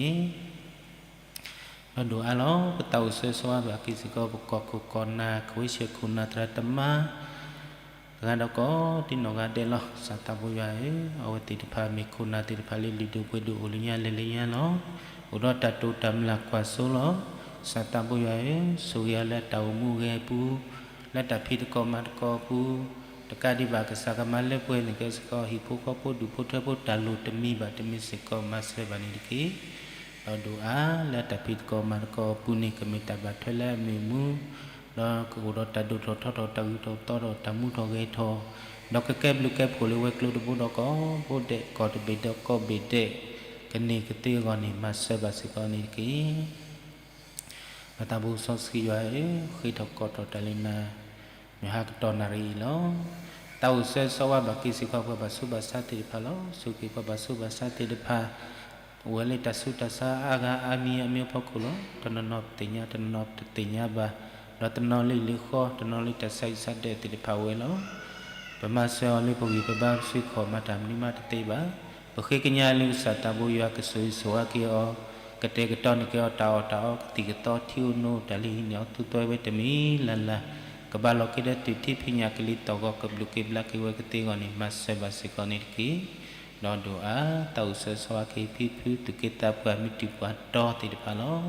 ဒီးဒိၣ်အါလီၤ ပသးအိၣ်ဆၢဂ့ၤဆၢဝါဘၣ်က့ၤစ့ၢ်ကီး ပကီၢ်ခိၣ်ကီၢ်နၢ် ကဝဲၢ်ဆဲးခိၣ်နၢ်သရၣ်သမါ တဂၤဒီးကိးဒံနီၢ်ဂၤဒဲးလီၤ. ကစၢ်သးဘိယွၤဧၢ, အဝဲသ့ၣ်တဖၣ်မ့ၢ်ခိၣ်နၢ်သ့ၣ်တဖၣ်လၢလုၢ်ဒိၣ်ပှ့ၤဒိၣ်အိၣ်လၢညါလဲၤလၢညါလီၤ. အိၣ်ဒီးတၢ်တိာ်တၢ်မျၢ်ကွၢ်စိလီၤ. ကစၢ်သးဘိယွၤဧၢ, ဆိၣ်ဂ့ၤအီၤလၢတၢ်အိၣ်မူဂဲၤအပူၤ, လၢတၢ်ဖံးသကိးမၤသကိးအပူၤ, တကးဒံးဘၣ် ကစၢ်ကမၤလၢပှဲၤန့ၢ်က့ၤစ့ၢ်ကီး ဟံၣ်ဖိဃီဖိဒူၣ်ဖိထၢဖိတၢ်လိၣ်တမံၤဘၣ်တမံၤစ့ၢ်ကီး မၤစၢၤဘၣ်န့ၣ်တက့ၢ်. ဒီးဒိၣ်အါလၢတၢ်ဖံးသကိးမၤသကိးအပူၤန့ၣ် ကမ့ၢ်တၢ်ဘၣ်ထွဲလၢအမုာ်မူ ဒီးကအိၣ်ဒီးတၢ်ဒိၣ်ထီၣ်ထီထီၣ် တၢ်ဂုၤထီၣ်ပသီထီၣ် တၢ်မူထီၣ်ဂဲၤထီၣ်, ဒီးကကဲဘျုးကဲဖှိၣ်လၢဝဲၤကျိၤတဘိဒီးကိးဘိဒဲး ကီၢ်တဘ့ၣ်ဒီးကီၢ်ဘ့ၣ်ဒဲး ကန့ၢ်ကသ့အဂီၢ်န့ၣ် မၤစၢၤဘၣ်စ့ၢ်ကီးန့ၣ်တက့ၢ်. ပသးဘိစီဆှံယွၤဧၢ, ဃ့ထီၣ်ကိးထီၣ်တၢ်လၢနၤ မုၢ်ဟါကတီၢ်နၣ်ရံၣ်အံၤလီၤ. သးအိၣ်ဆၢဂ့ၤဆၢဝါဘၣ်က့ၤစ့ၢ်ကီးပှၤဘၣ်ဆူးဘၣ်ဆါသ့ၣ်တဖၣ်လီၤ. ဆိၣ်ဂ့ၤပှၤဘၣ်ဆူးဘၣ်ဆါသ့ၣ်တဖၣ် အိၣ်ဝဲလၢတၢ်ဆူးတၢ်ဆါအါဂၤအါမံၤအါမံၤအဖီခိၣ်လီၤ. တနီၤနီၤပသ့ၣ်ညါ တနီၤနီၤပတသ့ၣ်ညါဘၣ်, ဒီးတနီၤလၢလံၤဃီ တနီၤလၢတၢ်ဆါဟံၣ်ဆါဒဲးသ့ၣ်တဖၣ်ဝဲလီၤ. ပမၤစၢၤအီၤလၢပဂံၢ်ပဘါပစုခီၣ် မၤတၢ်မနုၤမးတသ့ဘၣ်. ပဃ့ကညးလၢကစၢ်သးဘိယွၤကဆိၣ်ဂ့ၤဆိၣ်ဝါက့ၤအီၤ, ကတဲာ်ကတီၤန့ၢ်က့ၤအီၤတၢ်အီၣ်တၢ်အီ ကသံၣ်ကသီထံအိၣ်နိ တၢ်လုၢ်ဟံၣ်န့ၢ်အီၤသူသွဲဝဲတမံၤလၢ်လၢ်, ကဘၣ်လီၤက့ၤဒီးသူၣ်ထံဖံးညၣ်ကလံၤသီၣ်ဂီၤ ကဘျုးက့ၤဘျါက့ၤဝဲကသ့အဂီၢ်န့ၣ် မၤစၢၤဘၣ်စ့ၢ်ကီးန့ၣ်တက့ၢ်. ဒီးဒိၣ်အါ သးအိၣ်ဆၢဂ့ၤဆၢဝါက့ၤဖံဖုသူၣ်က့သးပှၢ်မုၢ်တူၢ်ပှၤတီသ့ၣ်တဖၣ်လီၤ.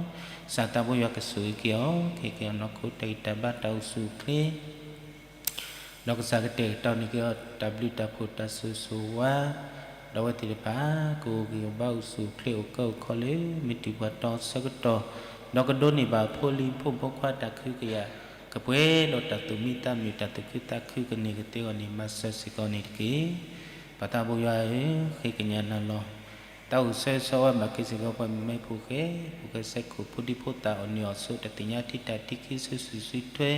ကစၢ်သးဘိယွၤကဆိၣ်ဂ့ၤက့ၤအီၤ ကဟ့ၣ်က့ၤအီၤနီၢ်ခိတၢ်ဂံၢ်တၢ်ဘါတၢ်အိၣ်ဆူၣ်အိၣ်ချ့ ဒီးကစၢ်ကတဲာ်ကတီၤန့ၢ်က့ၤအီၤ တၢ်ဘျုးတၢ်ဖှိၣ်တၢ်ဆိၣ်ဂ့ၤဆိၣ်ဝါ, ဒီးအဝဲသ့ၣ်တဖၣ် ကအိၣ်ဂံၢ်အိၣ်ဘါအိၣ်ဆူၣ်အိၣ်ချ့အိၣ်ကၢအိၣ်ခီလၢ မုၢ်တူၢ်ပှၤတီဆၢကတီၢ်, ဒီးကဒိးန့ၢ်ဘၣ်ဖိလံၤဖိမုၣ်ဖိခွါတၢ်ခုကယာ်, ကပှဲၤဒီးတၢ်သူၣ်မံသးမုာ်တၢ်သူၣ်ခုသးခု ကန့ၢ်ကသ့အဂီၢ်န့ၣ် မၤစၢၤစ့ၢ်ကီးန့ၣ်တက့ၢ်. ပၢ်သးဘိယွၤဧၢ, ဃ့ကညးနၤလီၤ. သးအိၣ်ဆၢဂ့ၤဆၢဝါဘၣ်က့ၤစ့ၢ်ကီးပှၤမုၣ်မဲဖိဃဲ, ဖိဃဲစဲခိၣ် ဖိဒံဖိသၣ် အီၣ်နုၢ်အီၣ်ဆိး တၢ်သ့ၣ်ညါထံတၢ်ထံခံ စုဆူၣ်စုထွဲ,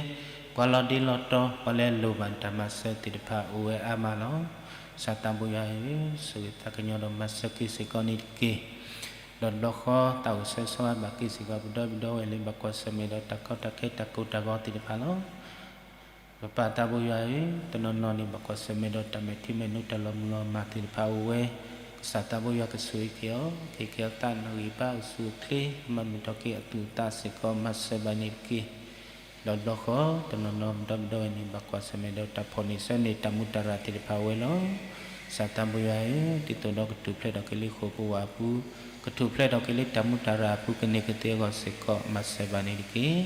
ပှၤလီၤဒ့လီၤတီၤ ပှၤလၢအလိၣ်ဘၣ်တၢ်မၤစၢၤသ့ၣ်တဖၣ်အိၣ်ဝဲအါမးလီၤ. ကစၢ်သးဘိယွၤဧၢ, ဆိၣ်ဂ့ၤသးကညီၤဒီးမၤစၢၤက့ၤစ့ၢ်ကီးန့ၣ်တက့ၢ်. ဒီးတဘျီဃီ သးအိၣ်ဆၢဂ့ၤဆၢဝါဘၣ်က့ၤစ့ၢ်ကီး ပဒီပုၢ်ဒီဝဲၢ်လၢဘၣ်ကွၢ်ဆၢၣ်မဲာ်ဒီးတၢ်ကီတၢ်ခဲတၢ်ကိၢ်တၢ်ဂီၤသ့ၣ်တဖၣ်လီၤ. ပပၢ်သးဘိယွၤဧၢ, တနီၤနီၤန့ၣ် ဘၣ်ကွၢ်ဆၢၣ်မဲာ်ဒီးတၢ်မဲာ်ထံမဲာ်နိ တၢ်လီၤမုၢ်လီၤမၢ်သ့ၣ်တဖၣ်အိၣ်ဝဲ, ကစၢ်သးဘိယွၤကဆိၣ်ဂ့ၤက့ၤအီၤ, ကဟ့ၣ်က့ၤအီၤသးနီၣ်ဂံၢ်ဘါအိၣ်ဆူၣ်အိၣ်ချ့, မၤမုာ်ထီၣ်က့ၤအသူၣ်အသးစ့ၢ်ကီး မၤစၢၤဘၣ်န့ၣ်တက့ၢ်. ဒီးတဘျီဃီ တနီၤနီၤပဒီပုၢ်ဒီဝဲၢ်န့ၣ် ဘၣ်ကွၢ်ဆၢၣ်မဲာ်ဒီးတၢ်ဖီၣ်န့ၢ်ဆၢန့ၢ်တၢ်မူးတၢ်ရၢ်သ့ၣ်တဖၣ်အိၣ်ဝဲလီၤ. ကစၢ်သးဘိယွၤဧၢ, ဒ်သိးဒီးကထူၣ်ဖျဲးထီၣ်က့ၤလၢဃိာ်ပူၤဝၣ်အပူၤ, ကထူၣ်ဖျဲးထီၣ်က့ၤလၢတၢ်မူးတၢ်ရၢ်အပူၤ ကန့ၢ်ကသ့အဂီၢ်စ့ၢ်ကီး မၤစၢၤဘၣ်န့ၣ်တက့ၢ်.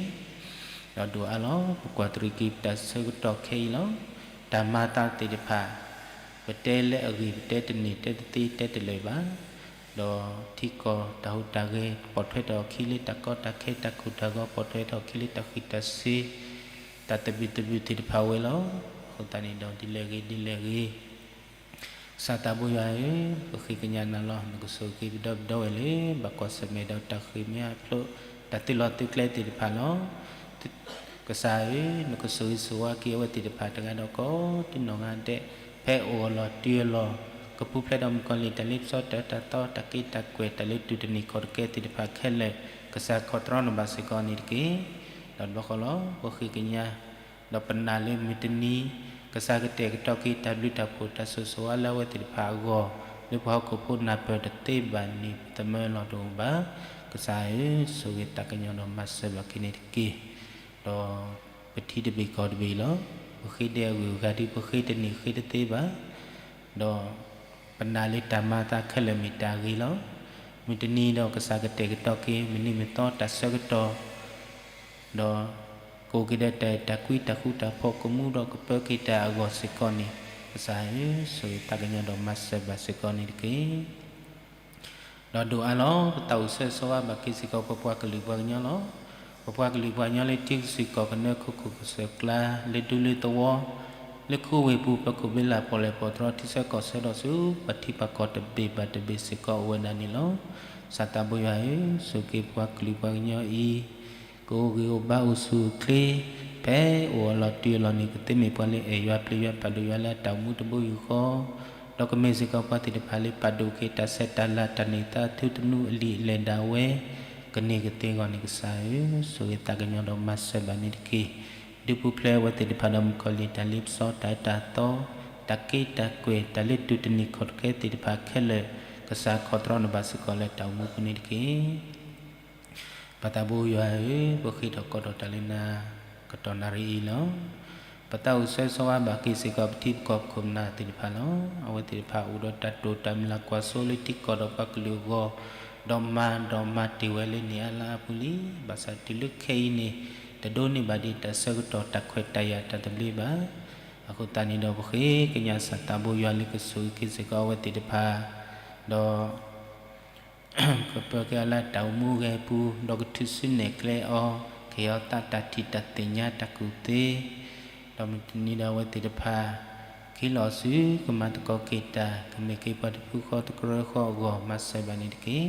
ဒီးဒိၣ်အါလီၤ ပကွၢ်တရံးက့ၤပတၢ်ဆၢကတီၢ်ခဲအံၤလီၤ. တၢ်မၤအသးသ့ၣ်တဖၣ် ပတဲလၢအဂ့ၢ် ပတဲတန့ၢ် တဲတသ့ တဲတလၢာ်ဘၣ်. ဒီးထံကီၢ်တၢ်ဟူးတၢ်ဂဲၤ ပိာ်ထွဲထီၣ်အခံလၢတၢ်ကီတၢ်ခဲတၢ်ကိၢ်တၢ်ဂီၤ ပိာ်ထွဲထီၣ်အခံလၢတၢ်ဃံးတၢ်စ့ၤ တၢ်သဘံၣ်သဘုၣ်သ့ၣ်တဖၣ်ဝဲလီၤ. အဃိသတးန့ၣ်ဒီး ဒ်လဲၣ်ဂ့ၤဒ်လဲၣ်ဂ့ၤ ကစၢ်သးဘိယွၤဧၢ, ပဃ့ကညးနၤလီၤ. နကဆိၣ်ဂ့ၤပဒီပုၢ်ဝဲၢ်လၢ ဘၣ်ကွၢ်ဆၢၣ်မဲာ်ဒီးတၢ်ဃ့ၢ်မှံဟးဖျိး တၢ်သုးလီၢ်သုးကျဲသ့ၣ်တဖၣ်လီၤ. ကစၢ်ဧၢ, နကဆိၣ်ဂ့ၤဆိၣ်ဝါက့ၤအဝဲသ့ၣ်တဖၣ်တဂၤဒီးကီး တုၤနီၢ်ဂၤဒဲး ဖဲအိၣ်အလီၢ်တံၢ်အလီၢ် ကပူၤဖျဲးဒီးမုၣ်ကီၤလံၢ် တၢ်လ့ပစီတၢ်အၢတၢ်သီ တၢ်က့တၢ်ကွဲၢ် တၢ်လၢတူၢ်တနံၤခီၣ်တကဲသ့ၣ်တဖၣ်ခဲလၢာ် ကစၢ်ခီၣ်တြီနဘၣ်စ့ၢ်ကီးန့ၣ်တက့ၢ်. ဒီးတဘျီဃီလီၤ ပဃ့ကညး ဒီးပနာ်လၢမုၢ်တနံၤ ကစၢ်ကတဲာ်ကတီၤက့ၤတၢ်ဘျုးတၢ်ဖှိၣ် တၢ်ဆိၣ်ဂ့ၤဆိၣ်ဝါလၢအဝဲသ့ၣ်တဖၣ်အဂီၢ် လၢပှၤဟီၣ်ခိၣ်ဖိနၢ်ပၢၢ်တသ့ဘၣ်န့ၣ် ပသမၢလီၤတအိၣ်ဘၣ်. ကစၢ်ဧၢ, ဆိၣ်ဂ့ၤသးကညီၤဒီးမၤစၢၤဘၣ်က့ၤန့ၣ်တက့ၢ်. ဒီးပထံတဘ့ၣ်ကီၢ်တဘ့ၣ်လီၤ. ပဃ့ဒဲးအဂုၤအဂၤဒ်ပဃ့တန့ၢ်ဃ့တသ့ဘၣ် ဒီးပနာ်လၢတၢ်မၤအသးခဲလၢာ်မ့ၢ်တၢ်ဂ့ၤလီၤ. မုၢ်တနံၤဒီးကစၢ်ကတဲာ်ကတီၤက့ၤ မုၢ်နံၤမုၢ်သီတၢ်ဆၢကတီၢ် ဒီးကအိၣ်က့ၤဒီးတၢ်အဲၣ်တၢ်ကွံ တၢ်ဃူတၢ်ဖိး ကမူဒီးကပၢက့ၤတၢ်အဂီၢ်စ့ၢ်ကီးန့ၣ် ကစၢ်ဧၢ, ဆိၣ်ဂ့ၤသးကညီၤဒီးမၤစၢၤဘၣ်စ့ၢ်ကီးန့ၣ်တက့ၢ်. ဒီးဒိၣ်အါလီၤ ပသးအိၣ်ဆၢဂ့ၤဆၢဝါဘၣ်က့ၤစ့ၢ်ကီး ပပှၤကလုာ်ပှၤကညီလီၤ. ပပှၤကလုာ်ပှၤကညီလၢထံဂုၤကီၢ်ဂၤ လၢဒူလၢသဝီ လၢခူဝ့ၢ်ပူၤ ပၢၤခိၣ်ဘ့လး ပီၣ်လဲၣ်ပီၣ်တြီ ထံဆၢကီၢ်ဆၢဒီးဆူ ပှၤထံပှၤကီၢ်တဘ့ၣ်ဘၣ်တဘ့ၣ်စ့ၢ်ကီးအိၣ်ဝဲဒၣ်န့ၣ်လီၤ. ကစၢ်သးဘိယွၤဧၢ, ဆိၣ်ဂ့ၤပှၤကလုာ်ပှၤကညီအံၤ ကအိၣ်ဂံၢ်အိၣ်ဘါအိၣ်ဆူၣ်အိၣ်ချ့ ဖဲအိၣ်အလီၢ်တံၢ်အလီၢ်န့ၣ် ကသ့မ့ၢ်ပှၤလၢအဲၣ်ယွၤပျံၤယွၤပာ်ဒိၣ်ယွၤလၢအတၢ်အိၣ်မူတဘိယူၢ်ဃီ ဒီးကမ့ၢ်စ့ၢ်ကီးပှၤသ့ၣ်တဖၣ်လၢပာ်ဒိၣ်က့ၤတၢ်ဆဲးတၢ်လၤ တၢ်န့ၢ်သါ အထူသနူအလံာ်အလဲၢ်ဒၣ်ဝဲ ကန့ၢ်ကသ့အဂီၢ်န့ၣ် ကစၢ်ဧၢ, ဆိၣ်ဂ့ၤသးကညီၤဒီးမၤစၢၤဘၣ်န့ၣ်တက့ၢ်. ဒုးပူၤဖျဲးအဝဲသ့ၣ်တဖၣ်ဒီးမုၣ်ကီၤလံၢ် တၢ်လ့ပစီ တၢ်အၢတၢ်သီ တၢ်က့တၢ်ကွဲၢ် တၢ်လၢတူၢ်တနံၤခီၣ်တကဲသ့ၣ်တဖၣ်ခဲလၢာ် ကစၢ်ခီၣ်တြီနဘၣ်စ့ၢ်ကီးလၢတၢ်အိၣ်မူပူၤန့ၣ်တက့ၢ်. ပၢ်သးဘိယွၤဧၢ, ပဃ့ထီၣ်ကိးထီၣ်တၢ်လၢနၤ ကတီၢ်နၣ်ရံၣ်အံၤလီၤ. ပသးအိၣ်ဆၢဂ့ၤဆၢဝါဘၣ်က့ၤစ့ၢ်ကီး ပထံပကီၢ်ပခိၣ်ပနၢ်သ့ၣ်တဖၣ်လီၤ. အဝဲသ့ၣ်တဖၣ်အိၣ်ဒီးတၢ်တိာ်တၢ်မုၢ်လၢ်ကွၢ်စိလၢထံကီၢ်ဒီးပှၤကလုာ်အဂီၢ်, ဒီးမၤဒီးမၤတ့ၢ်ဝဲလၢန့ၣ်အါလါအါပူၤလံ. ဘၣ်ဆၣ်တုၤလၢခဲအံၤန့ၣ် တဒိးန့ၢ်ဘၣ်ဒံးတၢ်ဆၢကတီၢ်တၢ်ခွဲးတၢ်ယာ်တၢ်သဘျ့ဘၣ်. အဃိသတးန့ၣ်ဒီး ပဃ့ကညးကစၢ်သးဘိယွၤလၢကဆိၣ်ဂ့ၤက့ၤစ့ၢ်ကီးအဝဲသ့ၣ်တဖၣ်, ဒီး ကပၢက့ၤအီၤလၢတၢ်အိၣ်မူဂဲၤပူၤ, ဒီးကထုးစုနဲၣ်ကျဲအီၤ, ကဟ့ၣ်အီၤသးတၢ်ထံၣ်တၢ်သ့ၣ်ညါတၢ်ကူၣ်သ့, ဒီးမုၢ်တနံၤဒီးအဝဲသ့ၣ်တဖၣ် ခ့လီၤအီၤဆူကမၤသကိးက့ၤတၢ်, ကမ့ၢ်က့ၤပှၤတဖုဃီသကရၢဃီအဂီၢ် မၤစၢၤဘၣ်န့ၣ်တက့ၢ်.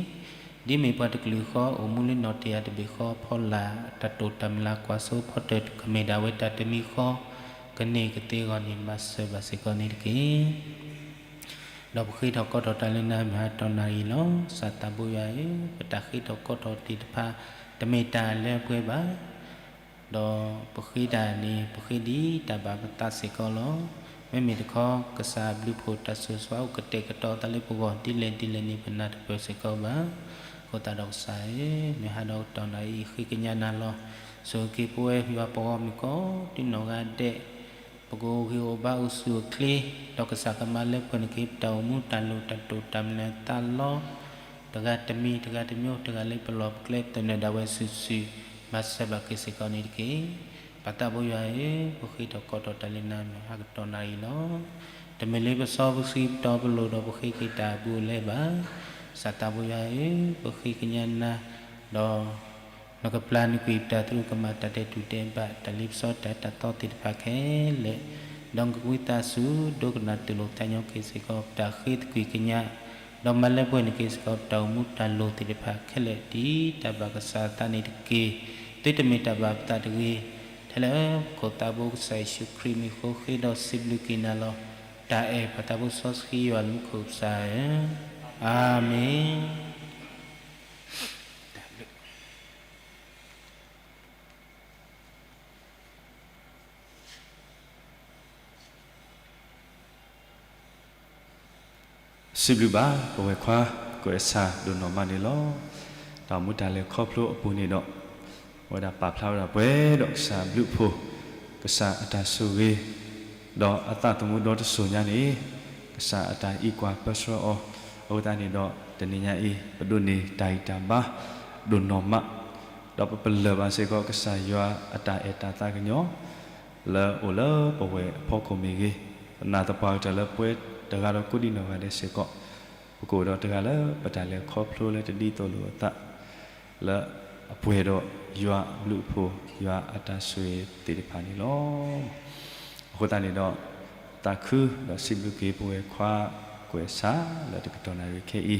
ဒ်မ့ၢ်ပှၤတကလုာ်ဃီ အိၣ်မူလၢနီၣ်တယၢ်တဘ့ၣ်ဃီအဖီလာ် တၢ်တိာ်တၢ်မုၢ်လၢ်ကွၢ်စိဖီတၢၢ် ကမ့ၢ်ဒၣ်ဝဲတၢ်တမံၤဃီ ကန့ၢ်ကသ့အဂီၢ်န့ၣ် မၤစၢၤဘၣ်စ့ၢ်ကီးန့ၣ်တက့ၢ်. ဒီးပဃ့ထီၣ်ကိးထီၣ်တၢ်လၢနၤ မုၢ်ဟါတီၢ်နၣ်ရံၣ်လီၤ. ကစၢ်သးဘိယွၤဧၢ, ပတၢ်ဃ့ထီၣ်ကိးထီၣ်သ့ၣ်တဖၣ် တမ့ၢ်တၢ်လၢအပှဲၤဘၣ်, ဒီးပဃ့တၢ်န့ၣ် ပဃ့ဒ်တၢ်ဘၣ်ပသးစ့ၢ်ကီးလီၤ. မ့မ့ၢ်တခီ ကစၢ်အဘျုးအဖှိၣ်တၢ်ဆိၣ်ဂ့ၤဆိၣ်ဝါအိၣ်ကတဲာ်ကတီၤအသးလၢပဂီၢ် ဒ်လဲၣ်ဒ်လဲၣ်န့ၣ် ပနၢ်တပၢၢ်စ့ၢ်ကီးဘၣ်. အဃိသတးဒီးကစၢ်ဧၢ, မုၢ်ဟါဒီးတီၢ်နၣ်ရံၣ်အံၤ ဃ့ကညးနၤလီၤ. ဆိၣ်ဂ့ၤက့ၤပဝဲယွၤပဂီၢ်မုၢ်ကိး တုၤနီၢ်ဂၤဒဲး ပကအိၣ်ဂံၢ်အိၣ်ဘါအိၣ်ဆူၣ်အိၣ်ချ့, ဒီးကစၢ်ကမၤလၢပှဲၤန့ၢ်က့ၤ ပတၢ်အိၣ်မူတၢ်လိၣ်တၢ်တိာ်တၢ်မုၢ်လၢ်သးလီ, တဂၤတမံၤတဂၤတမျိုး တဂၤလၢပလီၢ်ပကျဲသနၢၣ်ဒၣ်ဝဲစုာ်စုာ်, မၤစၢၤဘၣ်က့ၤစ့ၢ်ကီးန့ၣ်တက့ၢ်. ပၢ်သးဘိယွၤဧၢ, ပဃ့ထီၣ်ကိးထီၣ်တၢ်လၢနၤ မုၢ်ဟါကတီၢ်နၣ်ရံၣ်လီၤ. တမ့ၢ်လၢပစီပဆှံပတီၢ်ပလိၤဒီး ပဃ့က့ၤတၢ်အဘူးအလဲဘၣ်. ကစၢ်သးဘိယွၤဧၢ, ပဃ့ကညးနၤ, ဒီး နကပျၢ်နကွံာ်ပတၢ်သရူးကမၣ် တၢ်ဒဲးတူၢ်ဒဲးဘး တၢ်လ့ပစီတၢ်အၢတၢ်သီသ့ၣ်တဖၣ်ခဲလၢာ်, ဒီးနကဝံသးစူၤ ဒိကနၣ်တူၢ်လိာ်သးညီက့ၤစ့ၢ်ကီး ပတၢ်ဃ့သကွံာ်ကညး, ဒီးမၤလၢပှဲၤန့ၢ်က့ၤစ့ၢ်ကီး ပတၢ်အိၣ်မူတၢ်လိၣ်သ့ၣ်တဖၣ်ခဲလၢာ် ဒ်တၢ်ဘၣ်ကစၢ်အသးန့ၣ်တက့ၢ်. သုတမ့ၢ်တၢ်ဘၣ်ပသးတဂ့ၤ, ထဲလၢပခိၣ်သးဘိကစၢ်ယ့ၣ်ၡူးခရံာ်မံၤအဃိ ဃ့ဒီးစံးဘျုးက့ၤနၤလီၤ. တၢ်အဲၣ်ပၢ်သးဘိစီဆှံယွၤလၢမူခိၣ်ကစၢ်ဧၢ, အၤမ့ၣ်. စံးဘျုးဘၣ်ပဝဲၢ်ခွါ ကွဲးစၢ်ဒိၣ်နီၢ်မးန့ၣ်လီၤ. တၢ်အိၣ်မူတၢ်လဲၤခီဖျိအပူၤန့ၣ်ဒီး အဝဲဒၣ်ပာ်ဖျါဝဲဒၣ်ပှဲၤဒီးကစၢ်အဘျုးအဖှိၣ်, ကစၢ်အတၢ်ဆိၣ်ဂ့ၤ, ဒီးအသးသမူဒီတစိၤညါန့ၣ်, ကစၢ်အတၢ်အံးကွၢ်ပၢဆှၢအီၤ, အဃိသတးန့ၣ်ဒီး တနံၤညါအံၤ ပဒိးန့ၢ်တၢ်ဂံၢ်တၢ်ဘါဒိၣ်နီၢ်မး, ဒီးပပလၢၢ်ဘၣ်စ့ၢ်ကီး ကစၢ်ယွၤအတၢ်အဲၣ်တၢ်သးကညီၤ လၢအိၣ်လၢပဝဲၢ်အဖီခိၣ်မ့ၢ်ဂ့ၤ, ပနာ်သပှၢ်ကတၢၢ်လၢပဝဲတဂၤဒီးကိးဒံးနီၢ်ဂၤဒဲးစ့ၢ်ကီး, ပကအိၣ်ဒီးတဂၤလၢပတၢ်လဲၤခီဖျိလၢတဒ်သိးလိာ်အသး, လၢအပှဲၤဒီးယွၤအဘျုးအဖှိၣ် ယွၤအတၢ်ဆိၣ်ဂ့ၤသ့ၣ်တဖၣ်န့ၣ်လီၤ. အဃိသတးန့ၣ်ဒီး သးခုဒီးစံးဘျုးက့ၤပဝဲၢ်ခွါ ပဝဲစးလၢတကတီၢ်နၣ်ရံၣ်ခဲအံၤ, ခီ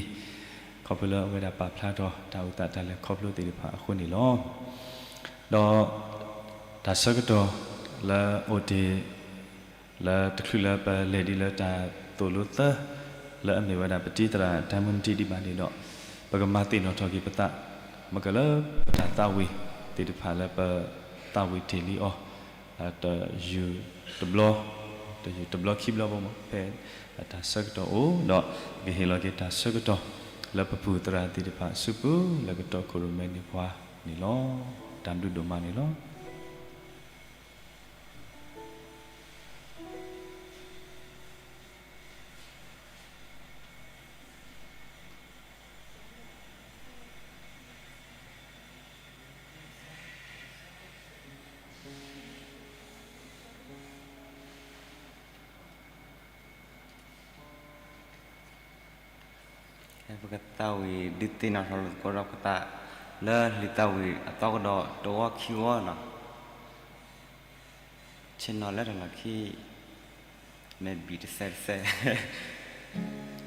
ဖျိလၢအဝဲဒၣ်ပာ်ဖျါထီၣ်တၢ်အိၣ်သးတၢ်လဲၤခီဖျိသ့ၣ်တဖၣ်အဃိန့ၣ်လီၤ. ဒီးတၢ်ဆၢကတီၢ်လၢအိၣ်တ့ၢ် လၢတချုးလၢပလဲၤဒ်လၢတၢ်သိၣ်လိသၢ လၢအမ့ၢ်ဝဲဒၣ်ပတံၤသရၣ်တၢ်မုၢ်နံၤဒံးဘၣ်န့ၣ်ဒီး, ပကမၤသ့ၣ်နီၣ်ထီၣ်က့ၤပသး, မ့ၢ်ကလၢပတၢ်သးဝံၣ်သ့ၣ်တဖၣ်လၢပသးဝံၣ်တ့ၢ်လံအီၤ တယုၢ်တဘျီ, တယုၢ်တဘျီခံဘျီဘၣ်မး ဖဲတၢ်ဆၢကတီၢ်အိၣ်ဒီး ပကဟ့ၣ်လီၤက့ၤတၢ်ဆၢကတီၢ် လၢပပုၢ်သရၣ်သ့ၣ်တဖၣ်အစုပူၤ လၢကတီၢ်ခိၣ်ရိၣ်မဲန့ၢ်ပှၤန့ၣ်လီၤ. တၢ်ဘျုးဒိၣ်မးန့ၣ်လီၤ. ပကသးဝံၣ်ဒုးသ့ၣ်နီၣ်ထီၣ်လိာ်သကိးဒီးပသး လၢလံာ်သးဝံၣ်အသီကဒီးတဝီခံဝီနီၤ, ဆ့ၣ်နီၤလၢတၢ်လီၢ်ခံ မဲာ်ဘံၣ်တစဲးတစဲး,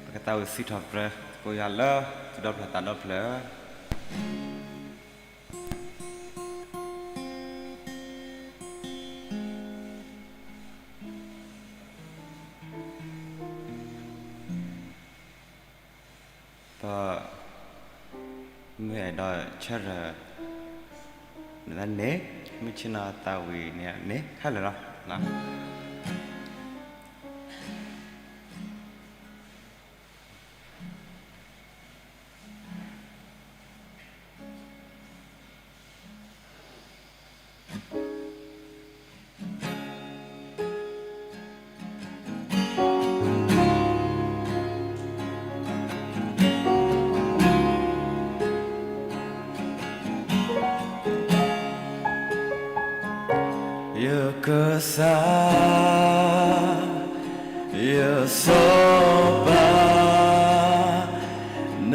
ပကသးဝံၣ်စံးထီၣ်ပတြၢၤသကိးယွၤလၢ သူၣ်ဒီဖျၢၣ်သးဒီဖျၢၣ် ဒီး မ့ၢ်အဲၣ်ဒိးဆၢထၢၣ် န့ၣ်, မ့ၢ်ဆ့ၣ်နီၤသးဝံၣ်န့ၣ်န့ၣ် ခဲလၢာ်လီၤ. ယကစၢ်, ယစီၤပၤ, န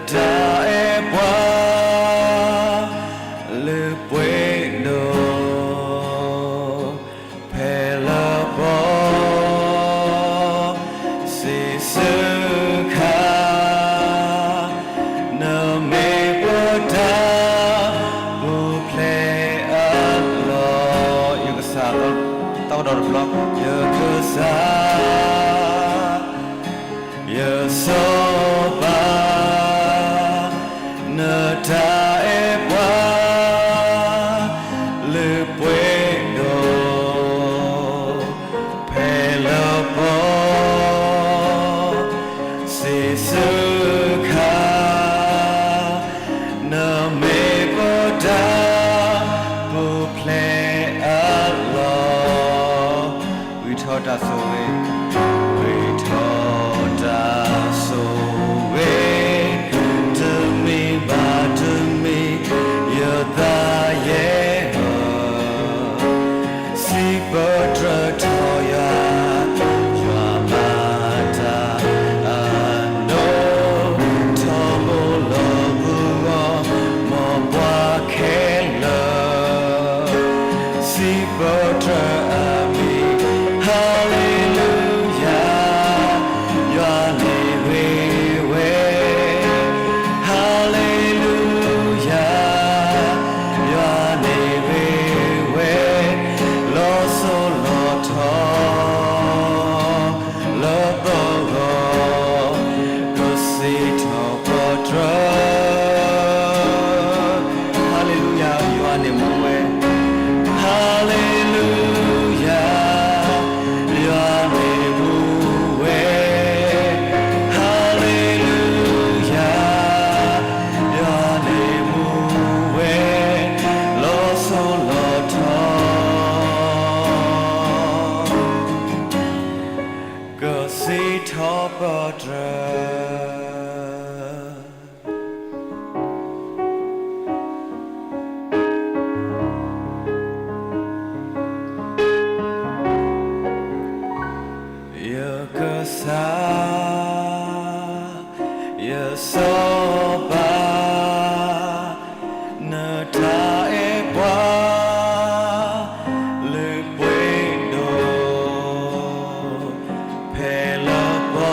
တၢ်အဲၣ်ပှၤ လုၢ်ပှ့ၤဒိၣ် ဖဲလၢပီ စံးဆၢခါ နမ့ၢ်ပတၢ်ပူၤဖျဲးအလီၢ်, ယကစၢ်, သီကဒီးတဘျီ, ယကစၢ်, ယစီၤပၤ, နတၢ်အဲၣ်ပှၤ လုၢ်ပှ့ၤဒိၣ် ဖဲလၢပီ စံးဆၢခါ နမ့ၢ်ပတၢ်ပူၤဖျဲးအလီၢ်, ဝံထီၣ်တၢ်ဆိၣ်ဂ့ၤ, ဝံထီၣ်တၢ်ဆိၣ်ဂ့ၤ, တမံၤဘၣ်တမံၤ, ယသးယဲၢ်ဧၢ, စံးပတြၢၤထီၣ်ယွၤ, ယွၤမၤတၢ်အနိ, ထီဘိလီၤပဂီၢ်, မ်ပှၤခဲလၢာ် စံးပတြၢၤအမံၤ, Hallelujah, ယွၤန့ၣ်ဂ့ၤဝဲ, Hallelujah, ယွၤန့ၣ်ဂ့ၤဝဲ, လီၤစိၤလီၤထီ လၢပဂီၢ်, ကစံးထီၣ်ပတြၢၤ, Hallelujah, ယွၤန့ၣ်မူဝဲ, Hallelujah, ယွၤန့ၣ်မူဝဲ, Hallelujah, ယွၤန့ၣ်မူဝဲ, လီၤစိၤလီၤထီ ကစံးထီၣ်ပတြၢၤ, ယကစၢ်, ယစီၤပၤ, နတၢ်အဲၣ်ပှၤ လုၢ်ပှ့ၤဒိၣ် ဖဲလၢပီ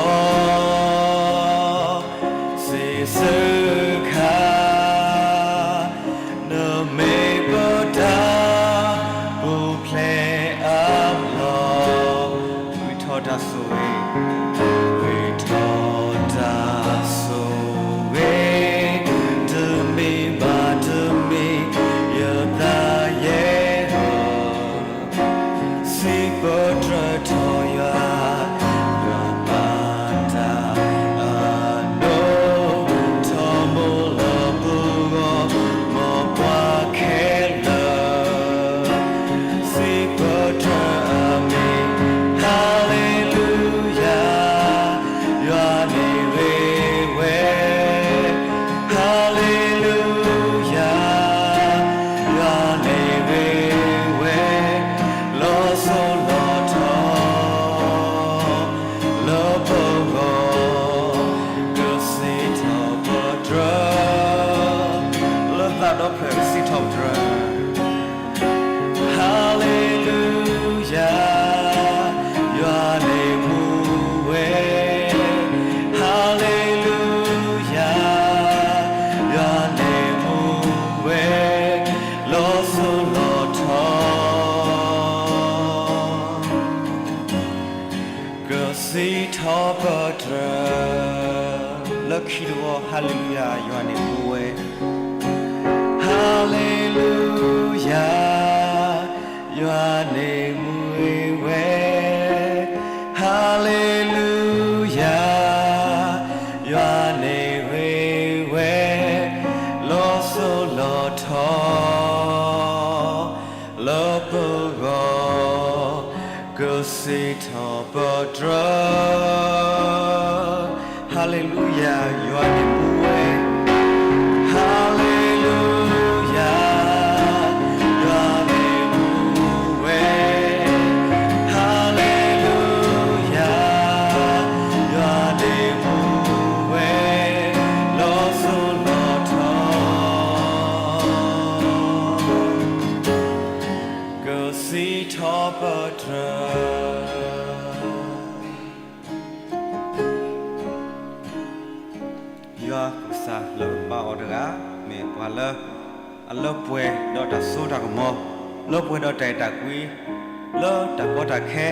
လီၤထီၣ် ကစံးထီၣ်ပတြၢၤ လၢခံတဝီ ဟါလ့လူယၤ ယွၤန့ၣ်မူဝဲ, ဟါလ့လူယၤ ယွၤန့ၣ်မူဝဲ, ဟါလ့လူယၤ ယွၤန့ၣ်ဂ့ၤဝဲ, လီၤစိၤလီၤထီ လၢပဂီၢ် ကစံးထီၣ်ပတြၢၤ, ဟါလ့လူယၤ ယွၤန့ၣ်မူဝဲ, ဟါလ့လူယၤ ယွၤန့ၣ်မူဝဲ, ဟါလ့လူယၤ ယွၤန့ၣ်မူဝဲ, လီၤစိၤလီၤထီ ကစံးထီၣ်ပတြၢၤ. ယွၤကစၢ်လၢပဘါအီၤတဂၤ မ့ၢ်ပှၤလၢ အလၢပှဲၤဒီးတၢ်စိတၢ်ကမီၤ, လၢပှဲၤဒီးတၢ်အဲၣ်တၢ်ကွံ, လၢတၢ်ကီတၢ်ခဲ,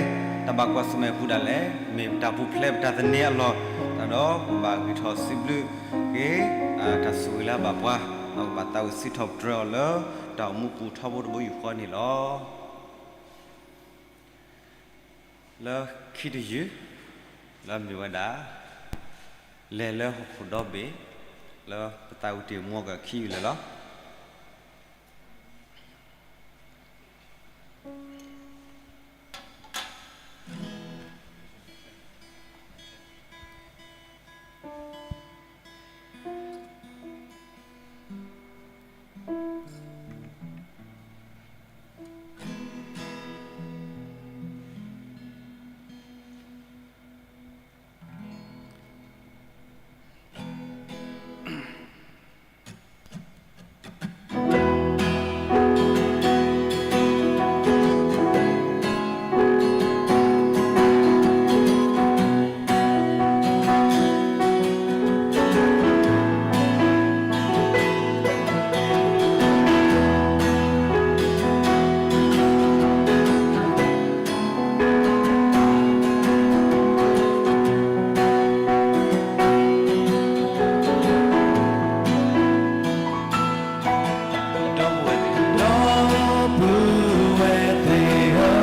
တၢ်ဘၣ်ကွၢ်ဆၢၣ်မဲာ်အပူၤဒၣ်လဲာ်, မ့ၢ်တၢ်ပူၤဖျဲးပတၢ်သန့ၤအလီၢ်, တၢ်ဒီးပဘၣ်ဂံၢ်ထီၣ်စံးဘျုးက့ၤ တၢ်ဆိၣ်ဂ့ၤလၢအဘၣ်ပှၤ, ဒီးကဘၣ်သးဝံၣ်စံးထီၣ်ပတြၢၤအီၤလၢတၢ်အိၣ်မူပူၤထီဘိတဘိယူၢ်ဃီန့ၣ်လီၤ. လၢခံတယုၢ် လၢမ့ၢ်ဝဲဒၣ် လဲၤလၢဟီၣ်ခိၣ်ဒီဘ့ၣ် လၢပသးဝံၣ်တ့ၢ်မူအဂၤခံယုၢ်လၢာ်လီၤ. ဒီပုၢ်ဝဲၢ်သ့ၣ်ဧ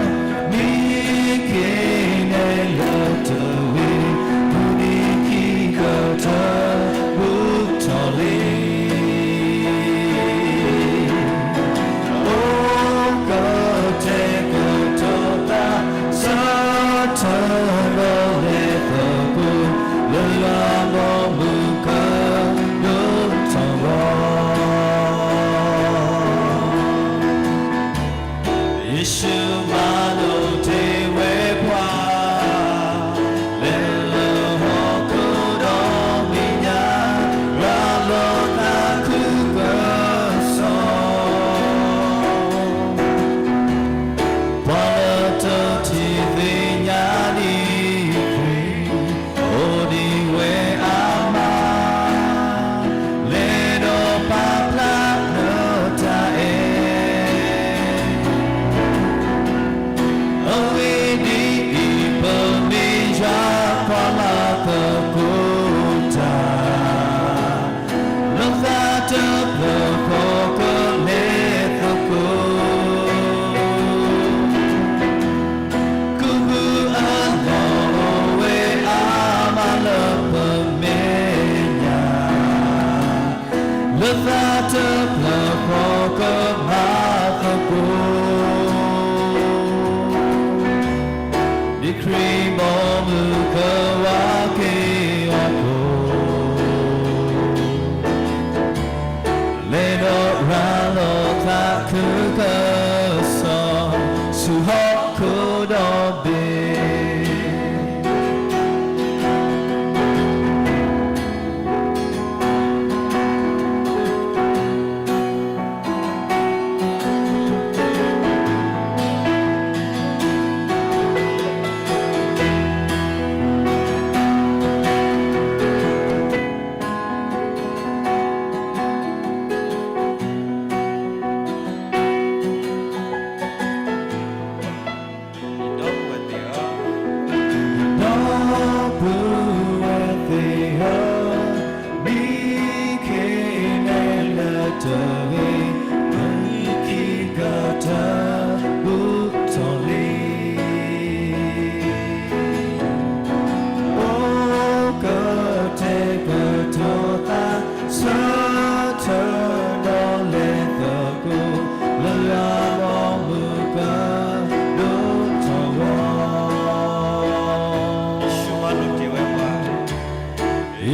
ၢ, မ့ၢ်က့ၤနဲၣ်လၢတဝ့ၢ် မုၢ်နံၤခံကတၢၢ် ဘူးထီၣ်လံ အိၣ်ကတဲာ်ကတီၤသး ဆၢထၢၣ်ဒီးလဲၤသကိး လၢယွၤဘီမုၢ်ကဒိၣ်ထီၣ်လီၤ. ယ့ၣ်ၡူးမၤလိာ်တ့ၢ်ဝဲပှၤ လဲၤလၢဟီၣ်ခိၣ်ဒီဘ့ၣ်ညါ ရၤလီၤသးခုကစီၣ် ပှၤလၢတထံၣ်သ့ၣ်ညါဒံးခရံာ် အိၣ်ဒံးဝဲအါမး လဲၤဒီးပာ်ဖျါလၢတၢ်အဲၣ်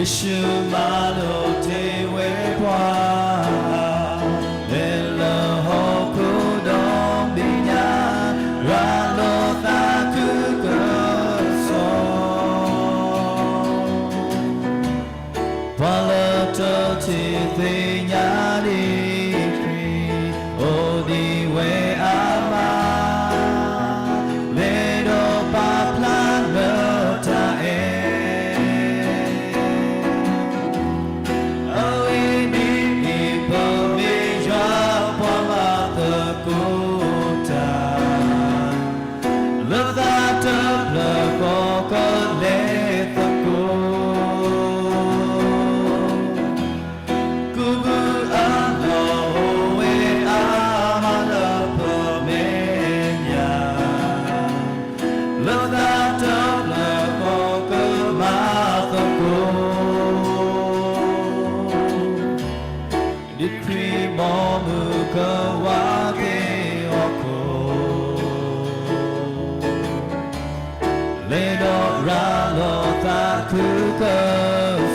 ယ့ၣ်ၡူးမၤလိာ်တ့ၢ်ဝဲပှၤ လဲၤလၢဟီၣ်ခိၣ်ဒီဘ့ၣ်ညါ ရၤလီၤသးခုကစီၣ် ပှၤလၢတထံၣ်သ့ၣ်ညါဒံးခရံာ် အိၣ်ဒံးဝဲအါမး လဲၤဒီးပာ်ဖျါလၢတၢ်အဲၣ် အဂ့ၢ်ဒ်အံၤ, ပမ့ၢ်ယွၤပှၤမၤသကိးတၢ်, လၢသးတဖျၢၣ်ဃီကလဲၤသကိး, ကုၢ်ဘုအလီၢ်အိၣ်ဝဲအါမးလၢပမဲာ်ညါ လၢသးတဖျၢၣ်ဃီကမၤသကိး, ဒ်ခရံာ်ဘီမုၢ်ကဝါက့ၤဟီၣ်ခိၣ်, လဲၤဒီးရၤလီၤသးခုက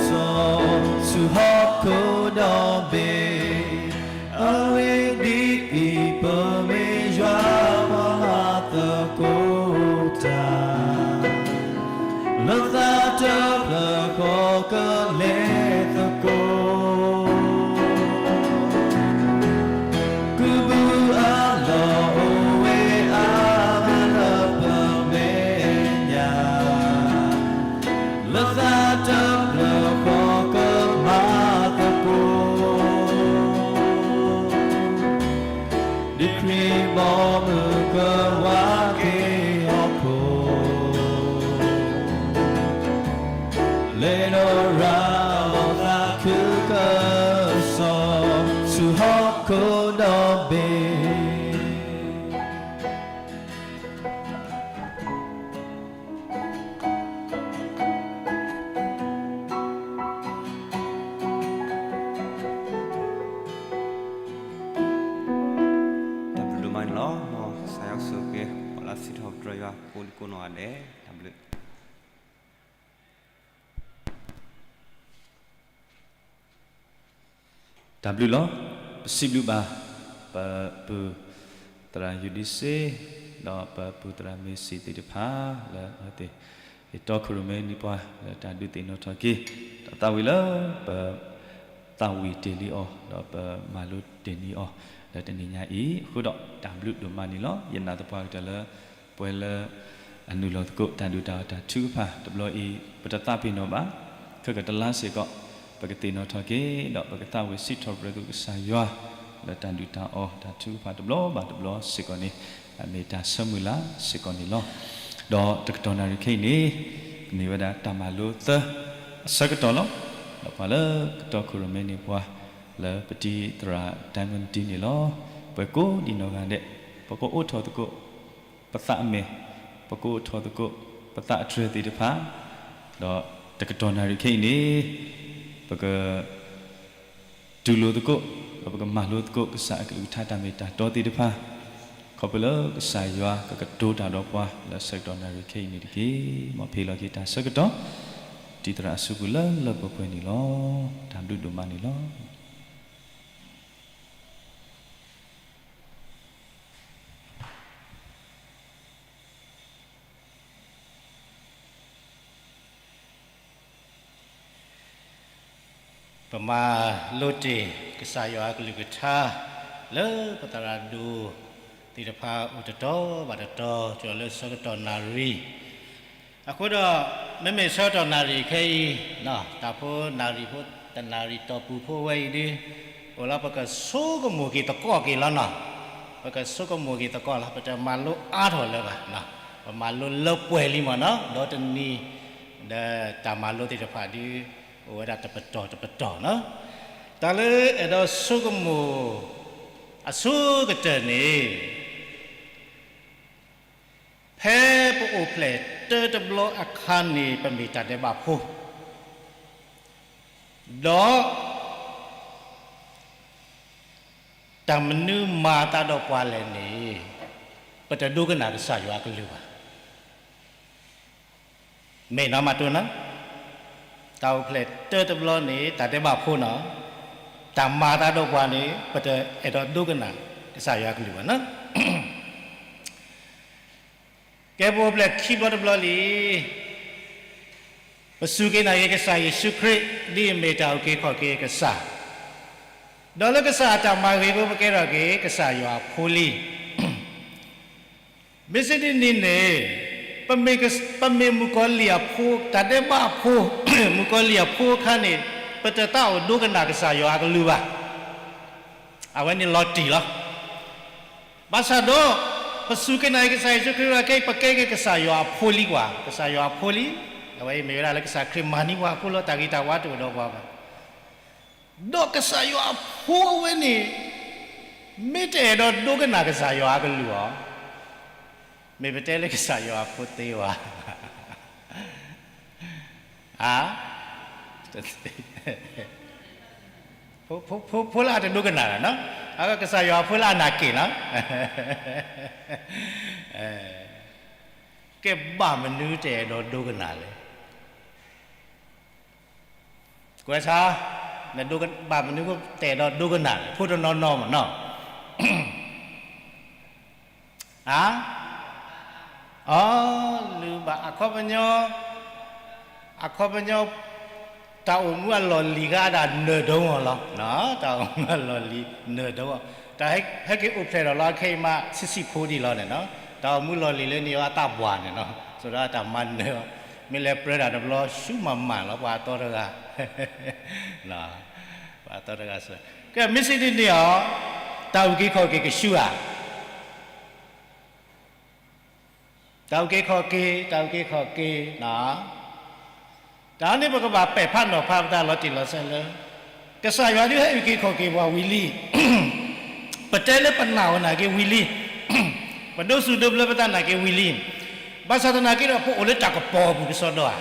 စီၣ် ဆူဟီၣ်ခိၣ်ဒီဘ့ၣ် အဂ့ၢ်ဒ်အံၤ, ပမ့ၢ်ယွၤပှၤမၤသကိးတၢ်, လၢသးတဖျၢၣ်ဃီကလဲၤသကိး, ကုၢ်ဘုအလီၢ်အိၣ်ဝဲအါမးလၢပမဲာ်ညါ လၢသးတဖျၢၣ်ဃီကမၤသကိး, ဒ်ခရံာ်ဘီမုၢ်ကဝါက့ၤဟီၣ်ခိၣ်, လဲၤဒီးရၤလီၤသးခုကစီၣ် ဆူဟီၣ်ခိၣ်ဒီဘ့ၣ် တၢ်ဘျုးဒိၣ်မးန့ၣ်လီၤ. မ်ကစၢ်ယွၤဆိၣ်ဂ့ၤ ပှၤလၢစံးထီၣ်ပတြၢၤယွၤ ကိးဒံကိးနီၢ်ဂၤဒဲး, တၢ်ဘျုး တၢ်ဘျုးလီၤ. ပစံးဘျုးဘၣ် ပပုၢ်သရၣ်ယူၤဒံစ့, ဒီးပပုၢ်သရၣ်မ့ၢ်စံးသ့ၣ်တဖၣ် လၢအဝဲသ့ၣ် ဟ့ၣ်တီခိၣ်ရိၣ်မဲန့ၢ်ပှၤ လၢတၢ်ဒုးသ့ၣ်နီၣ်ထီၣ်က့ၤ ဒီးသးဝံၣ်လၢပ သးဝံၣ်တ့ၢ်လံအီၤ ဒီးပမၤလိတ့ၢ်န့ၢ်အီၤ လၢတနံၤညါအံၤ အဃိဒီးတၢ်ဘျုးဒိၣ်မးန့ၣ်လီၤ. ယနာ်သပှၢ်ကတၢၢ်လၢ ပဝဲလၢ အနုာ်လီၤသကိး တၢ်ဒုးတၢ်အီၣ်တၢ်ထုကဖၣ်တဘျီအံၤ ပတသးပ့ၤနီၣ်ဘၣ်, ခဲကတလါစ့ၢ်ကီး ပကသ့ၣ်နီၣ်ထီၣ်က့ၤ ဒီးပကသးဝံၣ်စံးထီၣ်ပတြၢၤသကိးကစၢ်ယွၤ လၢတၢ်ဒုးတၢ်အီၣ်တၢ်ထုကဖၣ်တဘျီဘၣ်တဘျီစ့ၢ်ကီးန့ၣ် အမ့ၢ်တၢ်ဆၢမုၢ်လၢ်စ့ၢ်ကီးန့ၣ်လီၤ. ဒီးတကတီၢ်နၣ်ရံၣ်ခဲအံၤန့ၣ် မ့ၢ်ဝဲဒၣ်တၢ်မၤလိသၢ အဆၢကတီၢ်လီၤ. ဒီးပှၤလၢကတီခိၣ်ရိၣ်မဲန့ၢ်ပှၤ လၢပတံၤသရၣ် Diamond Dean န့ၣ်လီၤ. ပှၤကိးဒံနီၢ်ဂၤဒဲး ပကအိးထီၣ်သကိး ပသးအမဲာ်, ပကအိးထီၣ်သကိး ပသးအတြဲၤသ့ၣ်တဖၣ်, ဒီးတကတီၢ်နၣ်ရံၣ်ခဲအံၤန့ၣ် ပက တူၢ်လိာ်သကိး ဒီးပကမၤလိသကိး ကစၢ်အကလုၢ်ကထါတၢ်မ့ၢ်တၢ်တီသ့ၣ်တဖၣ်, ခီဖျိလၢကစၢ်ယွၤကကတိၤတၢ်ဒီးပှၤ လၢဆၢကတီၢ်နၣ်ရံၣ်ခဲအံၤန့ၣ်တက့ၢ်. မ်ဖ့ၣ်လီၤက့ၤတၢ်ဆၢကတီၢ် တံၤသရၣ်အစုပူၤလၢလၢပှဲၤပှဲၤန့ၣ်လီၤ. တၢ်ဘျုးဒိၣ်မးန့ၣ်လီၤ. ပမၤလိတ့ၢ်ကစၢ်ယွၤအကလုၢ်ကထါ လၢပသရၣ်ဒိၣ်သ့ၣ်တဖၣ်အိၣ်တတီၤဘၣ်တတီၤ ကၠီၤလၢဆၢကတီၢ်နၣ်ရံၣ် အဃိဒီး မ့မ့ၢ်ဆၢကတီၢ်နၣ်ရံၣ်ခဲအံၤ တၢ်ဖိနၣ်ရံၣ်ဖိ တနၣ်ရံၣ်တီၢ်ပူၤဖိဝဲအံၤဒီး အိၣ်လၢပကဆိကမိၣ်က့ၤသကိးက့ၤလီၤနီၤ. ပကဆိကမိၣ်က့ၤသကိးလီၤ. ပတမၤလိအါထီၣ်လၢၤဘၣ်. ပမၤလိလၢပှဲၤလံမ့ၢ်နီၤ ဒီးတနံၤ ဒီးတၢ်မၤလိသ့ၣ်တဖၣ်ဒီး အိၣ်ဝဲဒၣ်တပတီၢ်တပတီၢ်နီၤ. တၢ်လၢအဲၣ်ဒိးဆိကမိၣ် အဆိကတၢၢ်န့ၣ် ဖဲပအိၣ်ဖျဲၣ်တၢတဘျီအခါန့ၣ် ပမ့ၢ်တၢ်ဒဲးဘးဖိ ဒီး တၢ်မနုၤမၤအသးဒီးပှၤလဲၣ်န့ၣ် ပတဒိကနၣ်ကစၢ်ယွၤအကလုၢ်ဘၣ်. မ့ၢ်နီၢ်မးတိၢ်နီၤ တၢ်အိၣ်ဖျဲၣ်တၢတဘျီန့ၣ် တၢ်ဒဲးဘးဖိနီၤ, တၢ်မၤအသးဒီးပှၤန့ၣ် ပတအဲၣ်ဒိးဒိကနၣ် ကစၢ်ယွၤအကလုၢ်ဘၣ်နီၤ. ကဲ ပအိၣ်ဖျဲၣ်ခံဘျီတဘျီလံ, ပစူၢ်က့ၤနာ်က့ၤကစၢ်ယ့ၣ်ၡူးခရံာ် ဒ်အမ့ၢ်တၢ်အုၣ်က့ၤခီၣ်က့ၤအကစၢ်, ဒီးလၢကစၢ်အတၢ်မၤဂ့ၤအဃိ ပကဲထီၣ်က့ၤ ကစၢ်ယွၤအဖိလံ. မ့ၢ်စ့ၢ်ဒ်န့ၣ်န့ၣ်, ပမ့ၢ်ကစ-, ပမ့ၢ်မုၣ်ကီၤလံၢ်အဖိ, တၢ်ဒဲးဘးအဖိ, မုၣ်ကီၤလံၢ်အဖိအခါန့ၣ်, ပတသးအိၣ်ဒိကနၣ်ကစၢ်ယွၤအကလုၢ်ဘၣ်. အဝဲန့ၣ်လီၤတံၢ်လီၤ. ဘၣ်ဆၣ်ဒီး, ပစူၢ်က့ၤနာ်က့ၤကစၢ်ယ့ၣ်ၡူးခရံာ်အဃိ ပကဲက့ၤကစၢ်ယွၤအဖိလံကွၢ်, ကစၢ်ယွၤအဖိလံ. အဝဲအံၤမ့ၢ်ဝဲဒၣ်လၢကစၢ်ခရံာ်မၤန့ၢ်ပှၤအဃိလီၤ, တၢ်ဂ့ၤတၢ်ဝါတအိၣ်ဒီးပှၤဘၣ်. ဒီးကစၢ်ယွၤအဖိဝဲန့ၣ်, မ့ၢ်တအဲၣ်ဒိးဒိကနၣ်ကစၢ်ယွၤအကလုၢ်အီၤ, မ့ၢ်ပတဲလၢကစၢ်ယွၤအဖိသ့ဝဲဧါ. ဖိလၢအတဒိကနၣ်လီၤနီၤ, အကစၢ်ယွၤအဖိလၢအနာ်က့ၤနီၤ. ကဲ ဘၣ်မနုၤတအဲၣ်ဒိးဒိကနၣ်လဲၣ်. ကွဲးဆါ, နဒိက-, ဘၣ်မနုၤတအဲၣ်ဒိးဒိကနၣ်လဲၣ်, ဖိတနီၤနီၤမ့ၢ်နီၤ. အါ, အီ, လုၢ်ဘၣ်အခီပညီ, အခီပညီ, တၢ်အိၣ်မူအလီၢ်လံၤဂၤဒၣ်နၢၤဒိအီၤလီၤ, တၢ်အိၣ်မူအလီၢ်လံၤနၢၤဒိအီၤ, တၢ်ဟဲက့ၤအိၣ်ဖျဲၣ်ထီၣ်လီၤအခဲအံၤမး ဆံးဆံးဖိဒံးလီၤန့ၣ်နီၤ, တၢ်အိၣ်မူလီၢ်လံၤလၢန့ၣ်အသးပှၢ်န့ၣ်နီၤ, ဆိဒီးတၢ်မၤနၢၤအီၤ, မ့ၢ်လဲၤပြၢတၢ်တဘျီ ဆူမၤမၢ်လီၤ ပှၤအသီတဂၤ, ပှၤအသီတဂၤစၢၤ, ကဲ မ့ၢ်စ့ၢ်ဒ်န့ၣ်အီၤ, တၢ်အုၣ်က့ၤခီၣ်က့ၤကဆူဧါ. တၢ်အုၣ်က့ၤခီၣ်က့ၤ, တၢ်အုၣ်က့ၤခီၣ်က့ၤ, တၢ်န့ၣ်ပကဘၣ်ပဲာ်ဖးနီၤဖးပသးလီၤတံၢ်လီၤဆဲးလၢ, ကစၢ်ယွၤဒုးဟဲအုၣ်က့ၤခီၣ်က့ၤပှၤဝံၤလံ, ပတဲလၢပနာ်အီၤနာ်က့ဝံၤလံ, ပဒိးစူၣ်ဒိးဘျၢပသးနာ်က့ဝံၤလံ, ဘၣ်ဆၣ်သနာ်က့ဒီး ပအိၣ်လၢတၢ်ကပီၤအပူၤကစီဒီဧါ.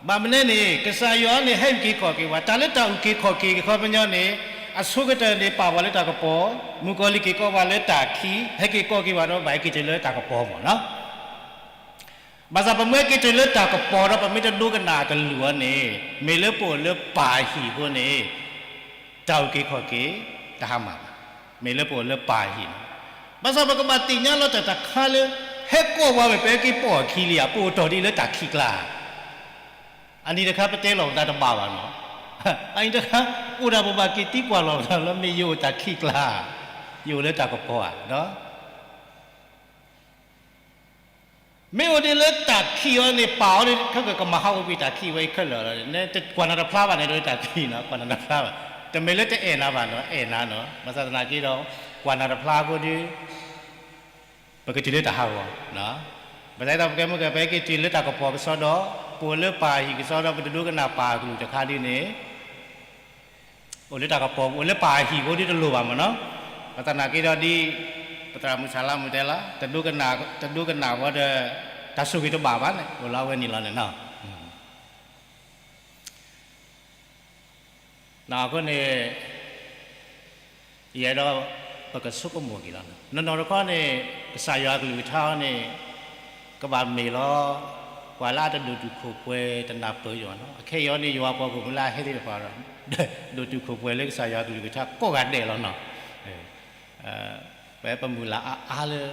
ဘၣ်မနုၤန့ၣ် ကစၢ်ယွၤန့ၣ် ဟဲအုၣ်က့ၤခီၣ်က့ၤပှၤ, တၢ်လၢတၢ်အုၣ်က့ၤခီၣ်က့ၤအခီပညီန့ၣ်, အဆိကတၢၢ်န့ၣ် ပာ်ပှၤလၢတၢ်ကပီၤ, မုၣ်ကီၤလံၢ်က့ၤကီးပှၤလၢတၢ်ခံ, ဟဲက့ၤကီးက့ၤပှၤဒီး ဘၣ်ဟဲက့ၤတုၤလၢတၢ်ကပီၤမ့ၢ်နီၤ. ဘၣ်ဆၣ်ပမ့ၢ်ဟဲက့ၤတုၤလၢတၢ်ကပီၤဒီး ပမ့ၢ်တဒိကနၣ်အကလုၢ်အီၤန့ၣ်, မ့ၢ်လၢပအိၣ်လၢပၢ်အဟံၣ်အဃိန့ၣ်, တၢ်အုၣ်က့ၤခီၣ်က့ၤ တဟါမၢ်ဘၣ်, မ့ၢ်လၢပအိၣ်လၢပၢ်အဟံၣ်န့ၣ်, ဘၣ်ဆၣ်ပကဘၣ်သ့ၣ်ညါလီၤတၢ်တခါလၢ, ဟဲကီးပှၤဝဲ ပဟဲက့ၤပိာ်အခံလံဧါ, ပအိၣ်တီၢ်ဒ်လၢတၢ်ခံးကျါ, အန့ၣ်တခါပတဲလီၤပသးတဘၣ်ဘၣ်နီၤ, အန့ၣ်တခါ, အိၣ်ဒၣ်ပဘၣ်က့ၤသံကွၢ်လီၤပသးလၢမ့ၢ်ယအိၣ်တၢ်ခံးကျါ, ယအိၣ်လၢတၢ်ကပီၤဧါ, မ့ၢ်အိၣ်ဒ်လၢတၢ်ခံးအီၤန့ၣ် ပာ်အီၤဒ်ခဲကကမၤဟးဂီၤကွံာ် တၢ်ခံးဝဲအံၤခဲလၢာ်လီၤ, ကွၢ်နၤတဖျါဘၣ်န့ၣ် ဒ်တၢ်ခံးနီၤ, ကွၢ်နၤတဖျါဘၣ်, တမ့ၢ်လၢတအဲၣ်နၤဘၣ်နီၤ, အဲၣ်နၤနီၤ, ဘၣ်ဆၣ်သနာ်က့ဒီး, ကွၢ်နၤတဖျါအဃိဒီး, ပကတုၤလၢတၢ်ဟးဂီၤ, ဘၣ်ဆၣ်ဒီးပကဲမုၢ်ကဲ ပဟဲက့ၤတုၤလၢတၢ်ကပီၤကစီဒီ, ပအိၣ်လၢပၢ်အဟံၣ်ကစီဒီ ပတဒိကနၣ်ပၢ်အကလုၢ်တခါဒ်န့ၣ် အိၣ်လၢတၢ်ကပီၤ, အိၣ်လၢပၢ်အဟံၣ်အဃိဒ်တလိၣ်ဘၣ်မ့ၢ်နီၤ, ဘၣ်ဆၣ်သနာ်က့ဒီးဒ်, ပသရၣ်မုၣ်ဆၣ်လါမုၣ်တဲလီၤ, တဒိကနၣ်, တဒိကနၣ်ဝဲဒီး, တၢ်ဆိၣ်ဂ့ၤတဘၣ်ဘၣ်န့ၣ် အိၣ်လၢအဝဲန့ၣ်လီၤန့ၣ်နီၤ. အဃိန့ၣ်, ယအဲၣ်ဒိး, ပကဆိကမိၣ်က့ၤလီၤ, နီၢ်နီၢ်တခီန့ၣ်, ကစၢ်ယွၤအကလုၢ်ကထါအီၤန့ၣ်, ကဘၣ်မ့ၢ်လီၤ, ပှၤလၢအတဒိၣ်တုာ်ခိၣ်ပှဲၤတနၢ်ပၢၢ်ယွၤနီၤ, အခဲအံၤအီၤန့ၣ် ယွၤပှၤဂီၢ်မုၢ်လၢအဟဲသ့ၣ်တဖၣ်ဒီး, ဒိၣ်တုာ်ခိၣ်ပှဲၤလၢကစၢ်ယွၤအကလုၢ်ကထါကိးဂၤဒဲးလီၤနီၤ. ပပမုၢ်လၢ်အါအါလၢ,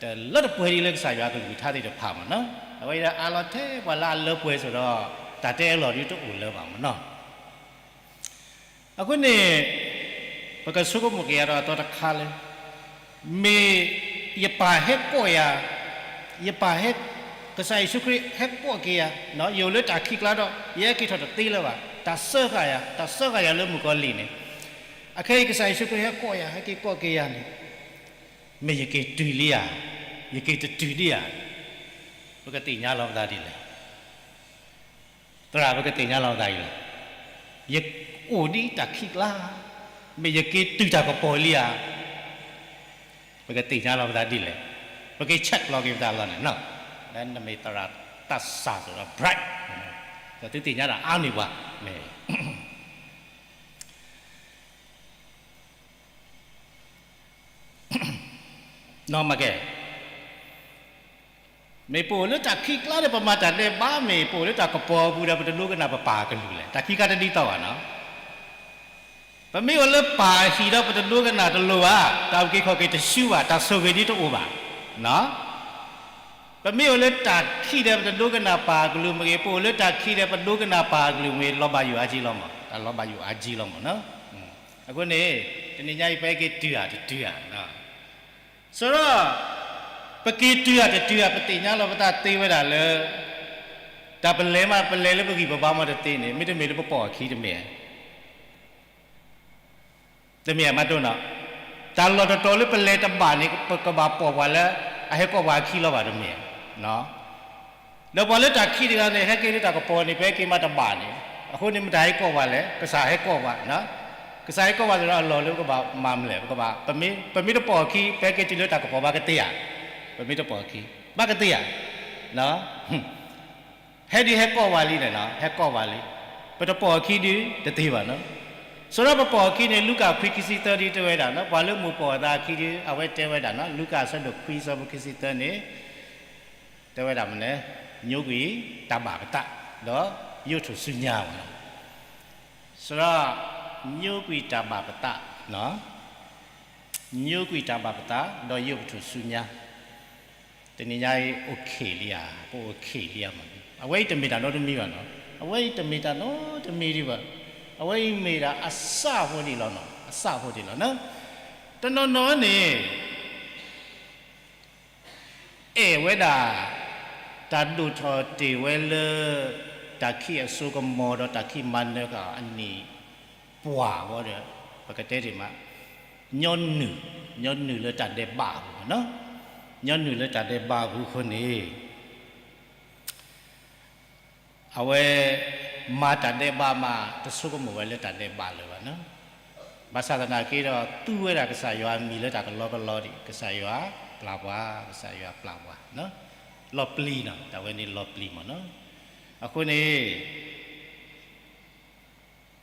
တလၢတပှဲၤဒ်လၢကစၢ်ယွၤအကလုၢ်ကထါသ့ၣ်တဖၣ်မ့ၢ်နီၤ, အဝဲဒၣ်အါလီၤထဲပှၤလၢအလၢပှဲၤစ့ၢ်ဒီး, တၢ်တဲအလီၢ်ဒ်တအိၣ်လၢၤဘၣ်မ့ၢ်နီၤ. အဃိန့ၣ်, ပကဆိကမိၣ်က့ၤယၤဒီးအသီတခါလၢ, မ့ၢ်ယပၢ်ဟဲကိးယၤ, ယပၢ်ဟဲ, ကစၢ်ယ့ၣ်ၡူးခရံာ်ဟဲကိးက့ၤယၤ, ယအိၣ်လၢတၢ်ခံးကျါဒီး ယဟဲက့ၤထီၣ်တသ့လၢၤဘၣ်, တၢ်စၢဃာ်ယၤ, တၢ်စၢဃာ်ယၤလၢမုၣ်ကီၤလံၢ်န့ၣ်, အခဲအံၤကစၢ်ယ့ၣ်ၡူးခရံာ်ဟဲကိးယၤ ဟဲက့ၤကိးက့ၤယၤန့ၣ်, မ့ၢ်ယက့ၤတုၤလံဧါ, ယက့ၤတတုၤဒံဧါ, ပကသ့ၣ်ညါလီၤပသးဒ်လဲၣ်. သရၣ်ပကသ့ၣ်ညါလီၤပသးဒ်လဲၣ်, ယအိၣ်ဒ်တၢ်ခံးကျါ, မ့ၢ်ယက့ၤတုၤတၢ်ကပီၤလံဧါ, ပကသ့ၣ်ညါလီၤပသးဒ်လဲၣ်, ပက့ၤ check လီၤက့ၤပသးလီၤန့ၣ်နီၤ, လၢနမ့ၢ်သရၣ်တၢ်စၢ်သိးဒီး bright, ဒီးသုသ့ၣ်ညါတၢ်အါန့ၢ်ပှၤ, မ့ၢ် နီၢ်မၤကဲ, မ့ၢ်ပအိၣ်လၢတၢ်ခံးကျါဒီး ပမၤတၢ်ဒဲးဘး မ့ၢ်ပအိၣ်လၢတၢ်ကပီၤအပူၤဒီး ပတဒိကနၣ်ပပၢ်အကလုၢ်လဲၣ်. တၢ်ခံးကျါတဒ်သိးဘၣ်နီၤ. ပမ့ၢ်အိၣ်လၢပၢ်အဟံၣ်ဒီး ပတဒိကနၣ်တလိၣ်ဘၣ်, တၢ်အုၣ်က့ၤခီၣ်က့ၤတဆူဘၣ်, တၢ်ဆိၣ်ဂ့ၤဒ်တအိၣ်ဘၣ်. ပမ့ၢ်အိၣ်လၢတၢ်ခံးဒီး ပတဒိကနၣ်ပၢ်အကလုၢ်မ့ၢ်ဂ့ၤ, ပအိၣ်လၢတၢ်ခံးဒီး ပဒိကနၣ်ပၢ်အကလုၢ်မ့ၢ် လီၤဘၣ်ယိၣ်အါကံလီၤမး, တၢ်လီၤဘၣ်ယိၣ်အါကံလီၤမးနီၤ. အဃိန့ၣ် တနံၤညါအံၤ ပဟဲက့ၤတုၤဧါတတုၤဧါ. ဆိုတော့ ပက့ၤတုၤဧါတတုၤဧါ ပသ့ၣ်ညါလီၤပသးသ့ဝဲဒၣ်လၢ တၢ်ပလဲၤမး ပလဲၤလၢပဂံၢ်ပဘါမးတသ့န့ၣ် မ့တမ့ၢ်လၢပပိာ်အခံတမ့ၢ်ဧါ. တမ့ၢ်ဧါမးဒိၣ်နီၤ. တၢ်လီၢ်တတီၤလၢပလဲၤတဘၣ်န့ၣ် ပကဘၣ်ပိာ်ပှၤလၢ အဟဲကိးပှၤအခံလီၤဘၣ်တမ့ၢ်ဧါ. ဒီးပှၤလၢတၢ်ခံးတဂၤန့ၣ် ဟဲက့ၤလၢတၢ်ကပီၤန့ၣ် ပဟဲက့ၤမးတဘၣ်န့ၣ်, အဃိန့ၣ် မတၤဟဲကိးပှၤလဲၣ်, ကစၢ်ဟဲကိးပှၤ, ကစၢ်ဟဲကိးပှၤသတးဒီး အလီၢ်လၢပကဘၣ်မၤမလဲၣ်, ပကဘၣ်, ပမ့ၢ်တပိာ်အခံ ပဟဲက့ၤတုၤလၢတၢ်ကပီၤဘၣ်ကသ့ဧါ. ပမ့ၢ်တပိာ်အခံ ဘၣ်ကသ့ဧါ. ဟဲဒုးဟဲကိးပှၤလံန့ၣ်နီၤ, ဟဲကိးပှၤလံ. ပတပိာ်အခံဒုးတသ့ဘၣ်နီၤ. ဆိုတော့ ပပိာ်အခံန့ၣ် လူၤကၣ်ခွံခံဆံသၢဒ်တဲဝဲဒၣ်, ပှၤလၢမိၢ်ပိာ်အသးအခံဒုး အဝဲတဲဝဲဒၣ်နီၤ, လူၤကၣ်အဆၢဒိၣ်ခွံအဆၢဖိခံဆံသၢန့ၣ် တဲဝဲဒၣ်မနုၤလဲၣ်, ညိကွံာ်တၢ်ဘၣ်ပသး ဒီးယိးထူၣ်စုညါမးနီၤ. ဆိုတော့ ညိကွံာ်တၢ်ဘၣ်ပသး, ညိကွံာ်တၢ်ဘၣ်ပသး ဒီးယိးထူၣ်စုညါ. တနံၤညါအံၤအိၣ်ခံးလံဧါ, ပအိၣ်ခံးလံဧါမး. အဝဲအံၤတမ့ၢ်တၢ်နီတမံၤဘၣ်နီၤ, အဝဲအံၤတမ့ၢ်တၢ်နီတမံၤဒံးဘၣ်. အဝဲအံၤမ့ၢ်ဒၣ်အစၢ်ဖိဒံးလီၤနီၤ, အစၢ်ဖိဒံးလီၤ. တနီၤနီၤန့ၣ် အဲၣ်ဝဲဒၣ် တၢ်ဒိၣ်ထီၣ်တ့ၢ်ဝဲလၢ တၢ်ခံးအစိကမီၤဒီးတၢ်ခံးမၤနၢၤဃာ်အနံၣ်ပှၢ်ဝဲဒီး ပကတဲတ့ၢ်မး ညီနုၢ်, ညီနုၢ်လၢတၢ်ဒဲးဘးအပူၤနီၤ, ညီနုၢ်လၢတၢ်ဒဲးဘးအပူၤအဃိန့ၣ် အဝဲမၤတၢ်ဒဲးဘးမး တဆိကမိၣ်ဝဲလၢတၢ်ဒဲးဘးလၢၤဘၣ်နီၤ. ဘၣ်ဆၣ်သနာ်က့ဒီး သူဝဲဒၣ်ကစၢ်ယွၤအမံၤလၢတၢ်ကလီကလီဒံး, ကစၢ်ယွၤပျၢ်ပှၤ, ကစၢ်ယွၤပျၢ်ပှၤ, လီၤပျံၤနီၤ, တၢ်ဝဲန့ၣ်လီၤပျံၤမးနီၤ. အဃိန့ၣ်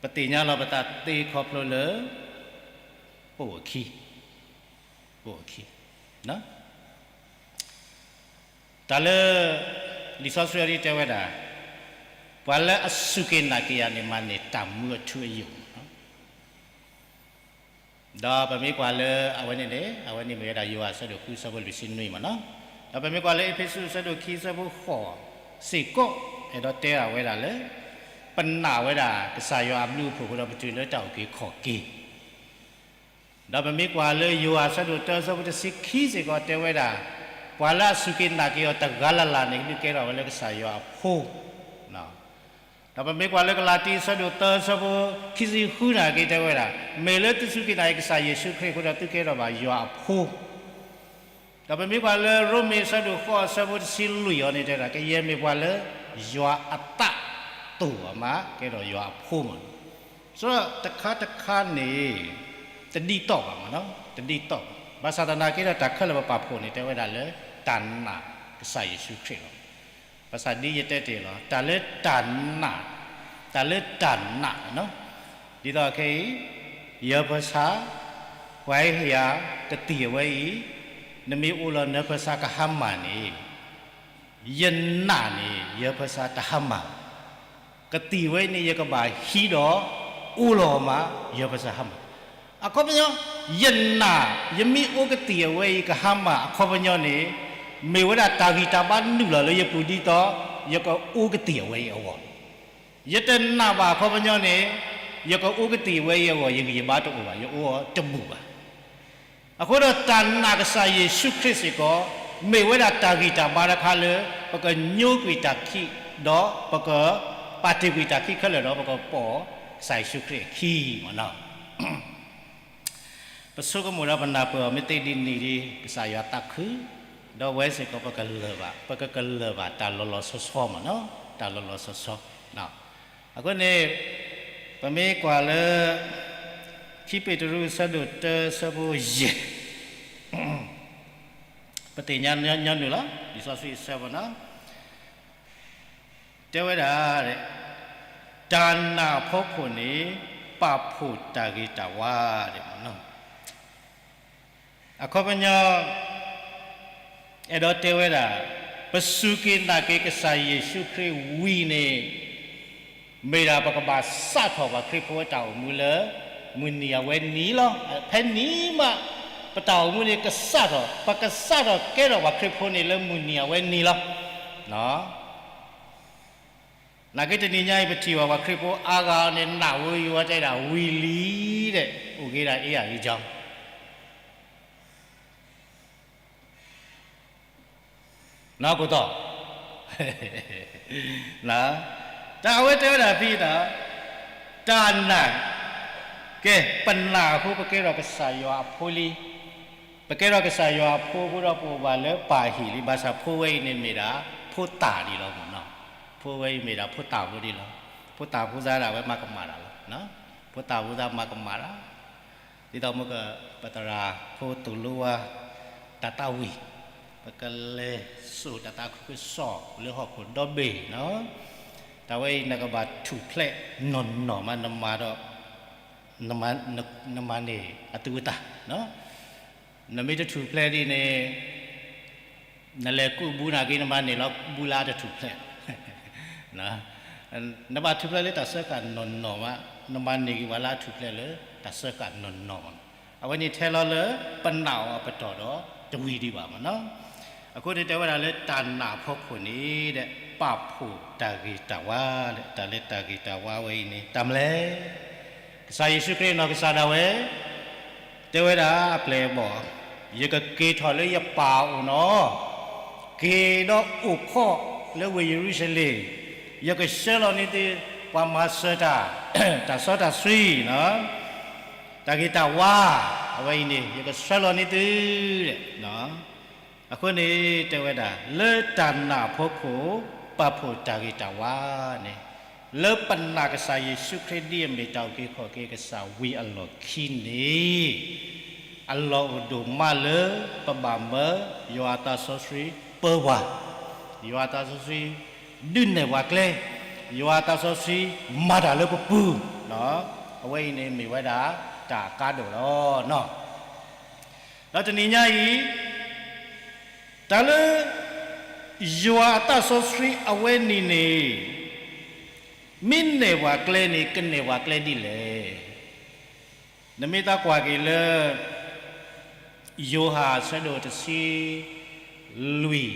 ပသ့ၣ်ညါလီၤပသးသ့ခီဖျိလၢ ပအိၣ်အခံ, ပအိၣ်အခံ. တၢ်လၢ လံာ်စီဆှံအံၤတဲဝဲဒၣ်, ပှၤလၢအစူၢ်က့ၤနာ်က့ၤယၤန့ၣ် မၤန့ၢ်တၢ်မူအထူအယိာ်မးနီၤ. ဒီးပမ့ၢ်ကွၢ်လၢအဝဲန့ၣ်န့ၣ် အဝဲန့ၣ်မ့ၢ်ဝဲဒၣ်ယိၤဟၣ်အဆၢဒိၣ်ဃုအဆၢဖိလွံၢ်ဆံနွံမးနီၤ. ဒီးပမ့ၢ်ကွၢ်လၢအ့းဖ့းစူးအဆၢဒိၣ်ခံအဆၢဖိဃိးစ့ၢ်ကီး အဲၣ်ဒိးတဲဒၣ်ဝဲဒၣ်လၢ ပနာ်ဝဲဒၣ်ကစၢ်ယွၤအဘျုးအဖှိၣ်အဃိဒီး ပတုၤလၢတၢ်အုၣ်က့ၤခီၣ်က့ၤ ဒီးပမ့ၢ်ကွၢ်လၢယိၤဟၣ်အဆၢဒိၣ်တၢအဆၢဖိတဆံခံစ့ၢ်ကီးတဲဝဲဒၣ်, ပှၤလၢအစူၢ်က့ၤနာ်က့ၤအီၤတဂၤလၢ်လၢ်န့ၣ် ဒုးကဲထီၣ်ဝဲလၢကစၢ်ယွၤအဖိ ဒီးပမ့ၢ်ကွၢ်လၢကလၤတံအဆၢဒိၣ်သၢအဆၢဖိခံဆံဃုနာ်က့ၤတဲဝဲဒၣ်, မ့ၢ်လၢသုစူၢ်က့ၤနာ်က့ၤကစၢ်ယ့ၣ်ၡူးခရံာ်အဃိဒီး သုကဲထီၣ်ဘၣ်ယွၤအဖိ ဒီးပမ့ၢ်ကွၢ်လၢရိမ့ၤအဆၢဒိၣ်ဃိးအဆၢဖိတဆံလွံၢ်အံၤန့ၣ်တဲဝဲဒၣ်, ကယဲၢ်မ့ၢ်ပှၤလၢယွၤအသးသိၣ်အီၤမး ကဲထီၣ်ယွၤအဖိမး. ဆိုတော့ တခါတခါန့ၣ် တဒ်သိးဘၣ်မးနီၤ, တဒ်သိးဘၣ်. ဘၣ်ဆၣ်သနာ်က့ဒီး တၢ်ခဲလၢာ်ပပာ်ဖှိၣ်န့ၣ် တဲဝဲဒၣ်လၢ တၢ်နာ်ကစၢ်ယ့ၣ်ၡူးခရံာ်လီၤ. ဘၣ်ဆၣ်ဒ်ယတဲတ့ၢ်လီၤ တၢ်လၢတၢ်နာ်, တၢ်လၢတၢ်နာ်နီၤ, ဒ်သိးခဲအံၤ ယၢၤဖၢဆါ ပှၤဟ့ၣ်ယၤကသံၣ်အဝဲအံၤ နမ့ၢ်အိၣ်လီၤနၢၤဖၢဆါကဟါမၢ်န့ၣ် ယနာ်န့ၣ် ယၢၤဖၢဆါတဟါမၢ်ဘၣ်. ကသံၣ်ဝဲန့ၣ် ယကဘၣ်ဟံးဒီးအိၣ်လီၤမး ယၢၤဖၢဆါဟါမၢ်. အခီပညီ ယနာ် ယမ့ၢ်အိၣ်ကသံၣ်အဝဲအံၤကဟါမၢ်အခီပညီန့ၣ် မ့ၢ်ဝဲဒၣ်တၢ်ဂံၢ်တၢ်ဘါနုာ်လီၤလၢယပူၤဒ်သိး ယကအိၣ်ကသံၣ်အဝဲအံၤအဂီၢ် ယတနာ်ဘၣ်အခီပညီန့ၣ် ယကအိၣ်ကသံၣ်အဝဲအံၤအဂီၢ် ယဂံၢ်ယဘါတအိၣ်ဘၣ်, ယအိၣ်တဘူၣ်ဘၣ်. အဃိဒီးတၢ်နာ်ကစၢ်ယ့ၣ်ၡူးခရံာ်စ့ၢ်ကီး မ့ၢ်ဝဲဒၣ်တၢ်ဂံၢ်တၢ်ဘါတခါလၢ ပကညိကွံာ်တၢ်ခံး ဒီးပကပာ်တ့ၢ်ကွံာ်တၢ်ခံးခဲလၢာ်ဒီး ပကပိာ်ကစၢ်ယ့ၣ်ၡူးခရံာ်အခံမ့ၢ်နီၤ. ပဆိကမိၣ်ဒီးပနၢ်ပၢၢ်အီၤ မ့ၢ်သ့ဒ်န့ၣ်ဒီး ကစၢ်ယွၤသးခု, ဒီးဝဲစ့ၢ်ကီးပကလၢၤဘၣ်, ပကကလၢၤဘၣ်တၢ်လီၤလီၤဆီဆီမ့ၢ်နီၤ, တၢ်လီၤလီၤဆီဆီ. အဃိန့ၣ် ပမ့ၢ်ကွၢ်လၢ ခံပ့းတရူး အဆၢဒိၣ်တၢ အဆၢဖိယဲၢ် ပသ့ၣ်ညါညီနုၢ်လီၤ, လံာ်စီဆှံအဆၢဖိနီၤ တဲဝဲဒၣ် တၢ်နာ်အဖီခိၣ်န့ၣ် ပာ်ဖှိၣ်တၢ်ဂ့ၤတၢ်ဝါဒဲးမ့ၢ်နီၤ. အခီပညီ အဲၣ်ဒိးတဲဝဲဒၣ် ပစူၢ်က့ၤနာ်က့ၤကစၢ်ယ့ၣ်ၡူးခရံာ်ဝံၤန့ၣ် မ့ၢ်ဒၣ်ပကဘၣ်စးထီၣ်ပှၤခရံာ်ဖိအတၢ်အိၣ်မူလၢ မုၢ်နံၤအဝဲနံၤလီၤ. ဖဲနံၤမး ပတၢ်အိၣ်မူန့ၣ်ကစးထီၣ်, ပကစးထီၣ်ကဲထီၣ်ပှၤခရံာ်ဖိန့ၣ်လၢမုၢ်နံၤအဝဲနံၤလီၤ. နာ်က့တနံၤညါအံၤ ပထံၣ်ဘၣ် ပှၤခရံာ်ဖိအါဂၤန့ၣ် နၢ်ဟူယွၤတဲဒၣ်ဝံၤလံဒီး အိၣ်က့ၤဒၣ်အ့ၣ်ယၤအံၤကၠီ နီၢ်ကီၢ်သီၣ်, တၢ်အဝဲတဲဝဲဒၣ်ဖဲဒီး တၢ်နာ်, ကဲ ပနာ်အဃိပကဲထီၣ်ကစၢ်ယွၤအဖိလံ, ပကဲထီၣ်ကစၢ်ယွၤအဖိအဃိဒီး ပအိၣ်ဘၣ်လၢပၢ်ဟံၣ်လံ, ဘၣ်ဆၣ်ဖိဝဲအံၤန့ၣ်မ့ၢ်ဒၣ် ဖိသၣ်ဒံးလီၤမးနီၤ, ဖိဝဲအံၤမ့ၢ်ဒၣ်ဖိသၣ်ဖိဒံးလီၤ, ဖိသၣ်ဖိသးဒၣ်ဝဲမၤကမၣ်တၢ်လီၤ, ဖိသၣ်ဖိသးမၤကမၣ်တၢ် ဒ်သိးမ့ၢ်က ပသရၣ်ဖိသိၣ်လိဝါ တၢ်သးဝံၣ်, ပကလဲၤစိာ်တၢ်သးခုကစီၣ်လၢဟီၣ်ခိၣ်ဒီဘ့ၣ်နီၤ, တၢ်ဝဲအံၤနကဘၣ်ထူၣ်ဖျဲးနီၢ်နီၢ်မး နမၤဒီး နမၤန့ၢ်အသူအသၣ်, နမ့ၢ်တထူၣ်ဖျဲးဒ်န့ၣ် နလဲၤကူးဘူးနာ်က့ နမၤန့ၢ်လီၤဘူးလၢအတထူၣ်ဖျဲး နဘၣ်ထူၣ်ဖျဲးလၢတၢ်စၢဃာ်နီၢ်နီၢ်မး, နမၤန့ၢ်က့ၤပှၤလၢအထူၣ်ဖျဲးလၢတၢ်စၢဃာ်နီၢ်နီၢ်မးနီၤ, အဝဲန့ၣ်ထဲလီၤလၢပနာ်အီၤအပတီၢ်ဒီးတဝံၤဒံးဘၣ်မးနီၤ, အဃိန့ၣ်တဲဝဲဒၣ်လၢတၢ်နာ်အဖီခိၣ်န့ၣ်ဒီး ပာ်ဖှိၣ်တၢ်ဂ့ၤတၢ်ဝါ, တၢ်လၢတၢ်ဂ့ၤတၢ်ဝါဝဲအံၤန့ၣ် တၢ်မနုၤလဲၣ်, ကစၢ်ယ့ၣ်ၡူးခရံာ်နီၢ်ကစၢ်ဒၣ်ဝဲ တဲဝဲဒၣ်အပျဲၢ်အဘီၣ်, ယကက့ၤထီၣ်လၢယပၢ်အအိၣ်နီၤ, က့ၤဒီးအိၣ်ခိးလၢဝ့ၢ်ယရူၤၡလ့ၣ်, ယကဆှၢလီၤန့ၢ်သု ပှၤမၤစၢၤတၢ်, တၢ်စီတၢ်ဆှံ, တၢ်ဂ့ၤတၢ်ဝါ, အဝဲအံၤန့ၣ် ယကဆှၢလီၤန့ၢ်သု အဃိန့ၣ်တဲဝဲဒၣ် လၢတၢ်နာ်အဖီခိၣ် ပာ်ဖှိၣ်တၢ်ဂ့ၤတၢ်ဝါန့ၣ်, လၢပနာ်ကစၢ်ယ့ၣ်ၡူးခရံာ်ဒ်အမ့ၢ်တၢ်အုၣ်က့ၤခီၣ်က့ၤကစၢ်ဝံၤအလီၢ်ခံန့ၣ်, အလီၢ်အိၣ်ဒိၣ်မးလၢပဘၣ်မၢယွၤအသးစီဆှံပၢပှၤ, ယွၤအသးစီဆှံဒုးနဲၣ်ပှၤကျဲ, ယွၤအသးစီဆှံမၤတၢ်လၢပပူၤ, အဝဲအံၤန့ၣ်မ့ၢ်ဝဲဒၣ်တၢ်အကါဒိၣ်လီၤ. ဒီးတနံၤညါအံၤ တၢ်လၢ ယွၤအသးစီဆှံအဝဲန့ၣ်န့ၣ် မ့ၢ်နဲၣ်ပှၤကျဲန့ၣ် ကနဲၣ်ပှၤကျဲဒ်လဲၣ်. နမ့ၢ်သးကွၢ်က့ၤလၢ ယိၤဟၣ်အဆၢဒိၣ်တဆံလွံၢ်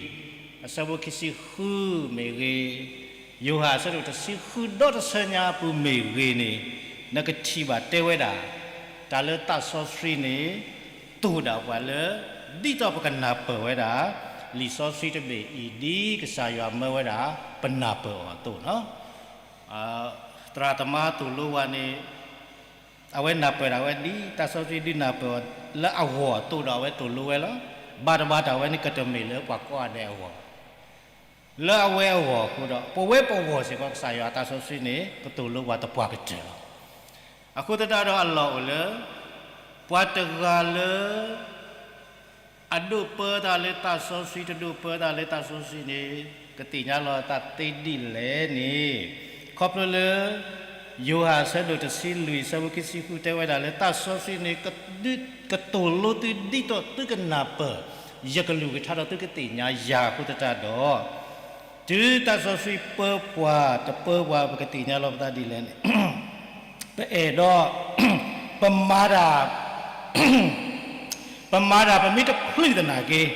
အဆၢဖိခံဆံဃုမ့ၢ်ဂ့ၤ, ယိၤဟၣ်အဆၢဒိၣ်တဆံဃုဒီတဆၢညါအပူၤမ့ၢ်ဂ့ၤန့ၣ်, နကထံၣ်ဘၣ်တဲဝဲဒၣ် တၢ်လၢသးစီဆှံန့ၣ် သိၣ်ဒၣ်ပှၤလၢ ဒ်သိးပကနၢ်ပၢၢ်ဝဲဒၣ် လံာ်စီဆှံတဘ့ၣ်အံၤ ဒ်ကစၢ်ယွၤမၢဝဲဒၣ် ပနၢ်ပၢၢ်အီၤအသိးနီၤ. သရၣ်သမါသိၣ်လိဝါန့ၣ် အဝဲနၢ်ပၢၢ်ဒၣ်ဝဲဒ် သးစီဆှံဒုးနၢ်ပၢၢ်အီၤလၢအဂီၢ်အသိးဒီး အဝဲသိၣ်လိဝဲလီၤ. ဘၣ်တဘၣ်တၢ်ဝဲန့ၣ် ကတမ့ၢ်လၢပှၤကိးဂၤဒဲးအဂီၢ် လၢအဝဲအဂီၢ်အဃိဒီး ပဝဲပဂီၢ်စ့ၢ်ကီး ကစၢ်ယွၤအသးစီဆှံန့ၣ် ကသိၣ်လိပှၤသပှၢ်ကတၢၢ်လီၤ. အဃိသတးဒီးအလီၢ်အိၣ်လၢ ပှၤတဂၤလၢ အဒိးပၢတၢ်လၢသးစီဆှံ တဒိးပၢတၢ်လၢသးစီဆှံန့ၣ် ကသ့ၣ်ညါလီၤအသးသ့ဒ်လဲၣ်န့ၣ်, ခီဖျိလၢ ယိၤဟၣ်အဆၢဒိၣ်တဆံလွံၢ် အဆၢဖိခံဆံဃုတဲဝဲဒၣ်လၢ သးစီဆှံန့ၣ် ကသိၣ်လိသုဒ်သိးသုကနၢ်ပၢၢ် ယကလုၢ်ကထါဒီးသုကသ့ၣ်ညါယၤအဃိသတးဒီး တုၤသးစီဆှံပၢပှၤတပၢပှၤ ပကသ့ၣ်ညါလီၤပသးဒ်လဲၣ်န့ၣ်, ပအဲၣ်ဒိး ပမၤတၢ် ပမၤတၢ်ပမ့ၢ်တချုးသနာ်က့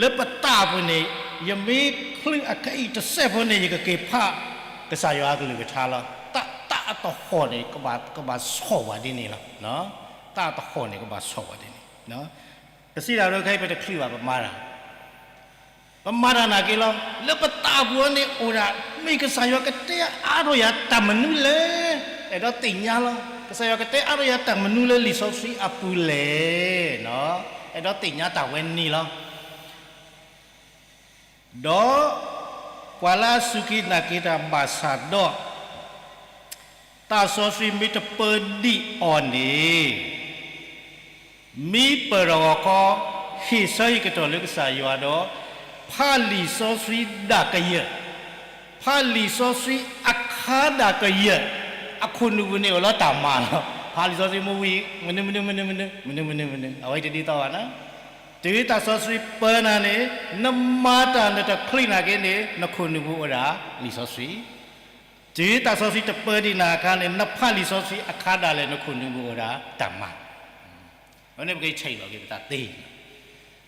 လၢပသးပူၤန့ၣ် ယမ့ၢ်ချုးအကအံၣ်တစဲးဖိန့ၣ် ယကက့ၤဖး ကစၢ်ယွၤအကလုၢ်ကထါလီၤ. သးသးအတဟီၣ်န့ၣ် ကဘၣ်ဆီၣ်ဝဲဒ်န့ၣ်လီၤ. သးအတဟီၣ်န့ၣ်ကဘၣ်ဆီၣ်ဝဲဒ်န့ၣ်. ကစံးဒၣ်ဒိခဲအံၤ ပတချုးဘၣ်ပမၤတၢ် ပမၤတၢ်နာ်က့လီၤ. လၢပသးပူၤန့ၣ်အိၣ်ဒၣ် မ့ၢ်ကစၢ်ယွၤကတဲအါထီၣ်ယၤတၢ်မနုၤလဲၣ်. အဲၣ်ဒိးသ့ၣ်ညါလီၤ. ကစၢ်ယွၤကတဲအါထီၣ်ယၤတၢ်မနုၤလၢလံာ်စီဆှံအပူၤလဲၣ်. အဲၣ်ဒိးသ့ၣ်ညါတၢ်ဝဲန့ၣ်လီၤ. ဒီး ပှၤလၢအစူၢ်က့ၤနာ်က့ၤတၢ်ဘၣ်ဆၣ်ဒီး သးစီဆှံမ့ၢ်တပၢဒံးအီၤန့ၣ် မ့ၢ်ပၢၢ်ထီၣ်ဂီၤခီ ဟ့ၣ်ဆၢဟ့ၣ်ကတီၢ်လၢကစၢ်ယွၤဒီး ဖးလံာ်စီဆှံဒၣ်ကယၢၢ်, ဖးလံာ်စီဆှံအခါဒၣ်ကယၢၢ်, အခိၣ်နူာ်ပူၤန့ၣ်အိၣ်လီၤတၢ်မၤလီၤ. ဖးလံာ်စီဆှံမ့ၢ်ဝံၤ မနုၤမနုၤမနုၤမနုၤ မနုၤမနုၤမနုၤ အဝဲတဒ်သိးဘၣ်နီၤ. တုၤသးစီဆှံပၢနၤန့ၣ်, နမၤတၢ်နတချုးနာ်က့န့ၣ် နခိၣ်နူာ်ပူၤအိၣ်ဒၣ်လံာ်စီဆှံ, တုၤသးစီဆှံတပၢဒံးနၤအခါန့ၣ် နဖးလံာ်စီဆှံအခါဒၣ်လဲာ် နခိၣ်နူာ်ပူၤအိၣ်ဒၣ်တၢ်မၤ အဝဲန့ၣ်ပကဆဲးလီၤက့ၤပသးသ့,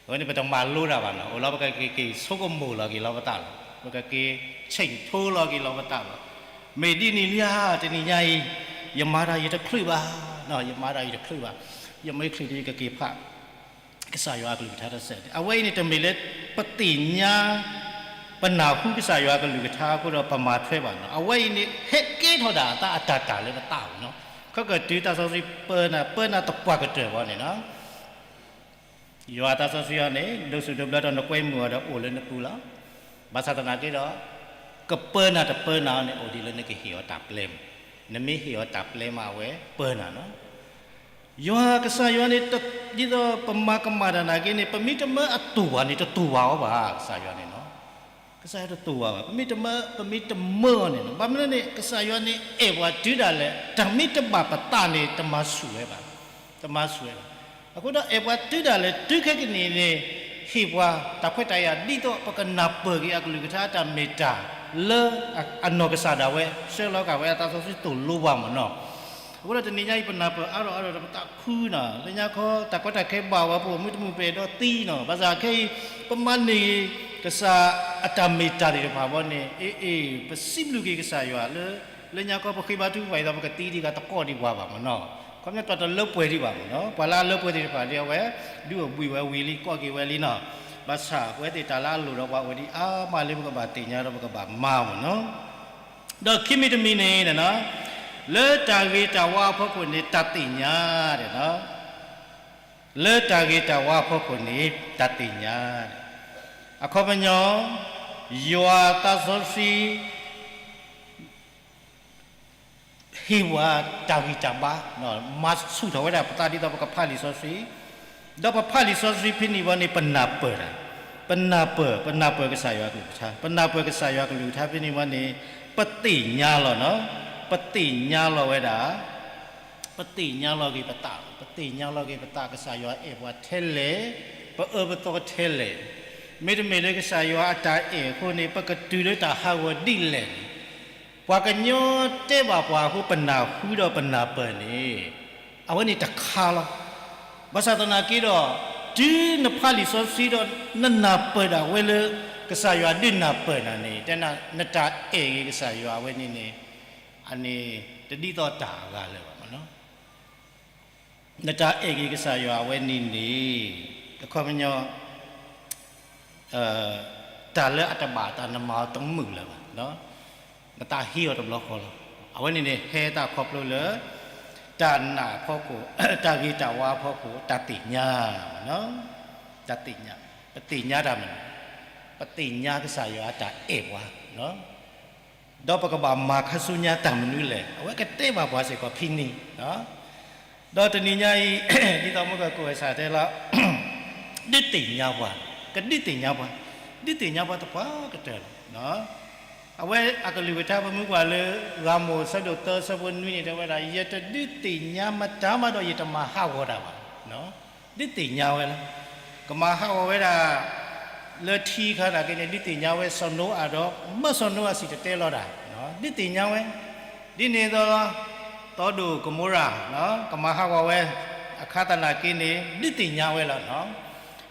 အဝဲန့ၣ်ပတမၤလိတၢ်ဘၣ်နီၤ, အိၣ်လီၤပကက့ၤဆိကမိၣ်လီၤက့ၤလီၤပသးလီၤ, ပကက့ၤဆဲးထိလီၤက့ၤလီၤပသးလီၤ. မ့ၢ်ဒ်န့ၣ်လံဧါ, တနံၤညါအံၤ ယမၤတၢ်ယတချုးဘၣ်, ယမၤတၢ်ယတချုးဘၣ်, ယမ့ၢ်ချုးဒီးယကက့ၤဖး ကစၢ်ယွၤအကလုၢ်ကထါတစဲးန့ၣ်, အဝဲအံၤန့ၣ်တမ့ၢ်လၢ ပသ့ၣ်ညါ ပနၢ်ဟူကစၢ်ယွၤအကလုၢ်ကထါအဃိဒီးပမၤထွဲဘၣ်နီၤ, အဝဲအံၤန့ၣ် ဟဲကဲထီၣ်ဒၣ်အသးအတၢ်တၢ်လၢပသးလီၤနီၤ. ခဲကတုၤသးစီဆှံပၢနၤ, ပၢနၤသပှၢ်ကတၢၢ်ဘၣ်န့ၣ်နီၤ, ယွၤသးစီဆှံအံၤန့ၣ် ဒိးစူၣ်ဒိးဘျၢထီၣ်နကွဲမုာ်အီၤဒီးအိၣ်လၢနပူၤလီၤ. ဘၣ်ဆၣ်သနာ်က့ဒီး ကပၢနၤတပၢနၤအံၤန့ၣ် အိၣ်ဒ်လၢနကဟ့ၣ်အီၤတၢ်ပျဲမး, နမ့ၢ်ဟ့ၣ်အီၤတၢ်ပျဲမး အဝဲပၢနၤနီၤ. ယွၤကစၢ်ယွၤန့ၣ် ဒ်သိးပမၤကမၣ်တၢ်နာ်က့န့ၣ် ပမ့ၢ်တမၢအတူၢ်ဘၣ်န့ၣ် တတူၢ်ဘၣ်အီၤဘၣ်, ကစၢ်ယွၤန့ၣ်နီၤ. ကစၢ်ယွၤတတူၢ်ဘၣ်ဘၣ်, ပမ့ၢ်တမၢ, ပမ့ၢ်တမၢအီၤန့ၣ်နီၤ. ဘၣ်မနုၤန့ၣ် ကစၢ်ယွၤန့ၣ်အဲၣ်ပှၤတုၤဒၣ်လဲာ်, တၢ်မ့ၢ်တဘၣ်ပသးန့ၣ် တမၤဆူၣ်ဝဲဘၣ်, တမၤဆူၣ်ဝဲဘၣ်. အဃိဒီးအဲၣ်ပှၤတုၤဒၣ်လဲာ် တုၤခဲကနံၣ်န့ၣ် ဟ့ၣ်ပှၤတၢ်ခွဲးတၢ်ယာ် ဒ်သိးပကနၢ်ပၢၢ်က့ၤအကလုၢ်ကထါတၢ်မ့ၢ်တၢ်လၢအနီၢ်ကစၢ်ဒၣ်ဝဲ ဆှၢလီၤက့ၤဝဲအသးစီဆှံသိၣ်လိပှၤမ့ၢ်နီၤ. အဃိဒီးတနံၤညါအံၤ ပနၢ်ပၢၢ်အါထီၣ်အါထီၣ်ဒီးပသးခုနီၤ, လၢညါခီ တၢ်ကီတၢ်ခဲဘၣ်ဝဲ ပအိၣ်မုာ်တမုာ် ပအဲၣ်ဒိးသံနီၤ, ဘၣ်ဆၣ်ခဲအံၤ ပမၤန့ၢ်ကစၢ်အတၢ်မ့ၢ်တၢ်သ့ၣ်တဖၣ်ဘၣ်န့ၣ် အ့ၣ်အ့ၣ် ပစံးဘျုးက့ၤကစၢ်ယွၤလၢ လၢညါခီပဃ့ဘါထုကဖၣ်အံၤဒီး ပကသံဒံးဂၤတကိးဒံးပှၤဘၣ်မ့ၢ်နီၤ. ခီပညီပှၤတလၢပှဲၤဒံးဘၣ်မ့ၢ်နီၤ, ပှၤလၢအလၢပှဲၤသ့ၣ်တဖၣ်ဒ်အဝဲ ဒုးအိၣ်ဘှံးဝဲဝံၤလံ ကိးက့ၤဝဲလံနီၤ. ဘၣ်ဆၣ်ပဝဲသ့ၣ်တၢ်လၢအလိၣ်ဒီးပှၤအိၣ်ဒံးအါမးလၢ ပကဘၣ်သ့ၣ်ညါဒီးပကဘၣ်မၤမ့ၢ်နီၤ. ဒီးခံမံၤတမံၤန့ၣ် လၢတၢ်ဂ့ၤတၢ်ဝါအဖီခိၣ်န့ၣ် တၢ်သ့ၣ်ညါဒီး လၢတၢ်ဂ့ၤတၢ်ဝါအဖီခိၣ်န့ၣ် တၢ်သ့ၣ်ညါ, အခီပညီ ယွၤသးစီဆှံ ဟ့ၣ်ပှၤတၢ်ဂံၢ်တၢ်ဘါ, မၤဆူၣ်ထီၣ်ဝဲဒၣ်ပသးဒ်သိးပကဖးလံာ်စီဆှံ, ဒီးပဖးလံာ်စီဆှံဖဲန့ၣ်ဘၣ်န့ၣ် ပနၢ်ပၢၢ်ဒၣ်, ပနၢ်ပၢၢ်, ပနၢ်ပၢၢ်ကစၢ်ယွၤအကလုၢ်ကထါ, ပနၢ်ပၢၢ်ကစၢ်ယွၤအကလုၢ်ကထါဖဲန့ၣ်ဘၣ်န့ၣ် ပသ့ၣ်ညါလီၤနီၤ, ပသ့ၣ်ညါလီၤဝဲဒၣ် ပသ့ၣ်ညါလီၤက့ၤပသး, ပသ့ၣ်ညါလီၤက့ၤပသး ကစၢ်ယွၤအဲၣ်ပှၤထဲလဲၣ်, ပအၢပသီထဲလဲၣ်, မ့တမ့ၢ်လၢကစၢ်ယွၤအတၢ်အဲၣ်အဃိန့ၣ် ပကတုၤလၢတၢ်ဟးဂီၤဒ်လဲၣ်န့ၣ် ပှၤကညီတဲဘၣ်ပှၤအဃိ ပနၢ်ဟူဒီးပနၢ်ပၢၢ်န့ၣ် အဝဲန့ၣ်တခါလီၤ. ဘၣ်ဆၣ်သနာ်က့ဒီး တုၤနဖးလံာ်စီဆှံဒီး နနၢ်ပၢၢ်ဒၣ်ဝဲလၢ ကစၢ်ယွၤဒုးနၢ်ပၢၢ်နၤန့ၣ် တဲနၤ နတၢ်အဲၣ်ဂ့ၤကစၢ်ယွၤအဝဲန့ၣ်န့ၣ် အန့ၣ် တဒ်သိးတၢ်အဂၤလၢၤဘၣ်မ့ၢ်နီၤ. နတၢ်အဲၣ်ဂ့ၤကစၢ်ယွၤအဝဲန့ၣ်န့ၣ် အခီပညီ တၢ်လၢအတဘၣ်အသးနမၤအီၤတမုာ်လၢၤဘၣ်, နသးဟ့အီၤတဘျီဃီလီၤ. အဝဲန့ၣ်န့ၣ် ဟဲသးခီဖျိလၢ တၢ်နာ်အဖီခိၣ်, တၢ်ဂ့ၤတၢ်ဝါအဖီခိၣ် တၢ်သ့ၣ်ညါ, တၢ်သ့ၣ်ညါ, ပသ့ၣ်ညါတၢ်မနုၤ, ပသ့ၣ်ညါကစၢ်ယွၤအတၢ်အဲၣ်ပှၤ ဒီးပကဘၣ်မၤခါဆူညါတၢ်မနုၤလဲၣ်, အဝဲကတဲဘၣ်ပှၤစ့ၢ်ကီးဖဲန့ၣ်, ဒီးတနံၤညါအံၤ ဒ်သိးမုၢ်ကကိးဝဲစးတဲလီၤ, ဒုးသ့ၣ်ညါပှၤ, ကဒုးသ့ၣ်ညါပှၤ, ဒုးသ့ၣ်ညါပှၤသပှၢ်ကတၢၢ်လီၤ. အဝဲအကလုၢ်ကထါပမ့ၢ်ကွၢ်လၢ ဂၤမိၢ်ဆၢဒိၣ်သၢဆၢဖိနွံန့ၣ် တဲဝဲဒၣ် ယတဒုးသ့ၣ်ညါမတၤမးဒီး ယတမၤဟးဂီၤတၢ်ဘၣ်. ဒုးသ့ၣ်ညါဝဲလီၤ. ကမၤဟးဂီၤဝဲဒၣ် လၢထံခါနာ်က့န့ၣ် ဒုးသ့ၣ်ညါဝဲစီၤနိအၤဒီး မၢစီၤနိအၤစံၣ်တဲၤတဲလီၤတၢ်, ဒုးသ့ၣ်ညါဝဲ, ဒ်န့ၣ်အသိးလီၤ, စီဒိၣ်ကမိရၤ ကမၤဟးဂီၤဝဲ အခါသနာ်က့န့ၣ် ဒုးသ့ၣ်ညါဝဲလီၤ.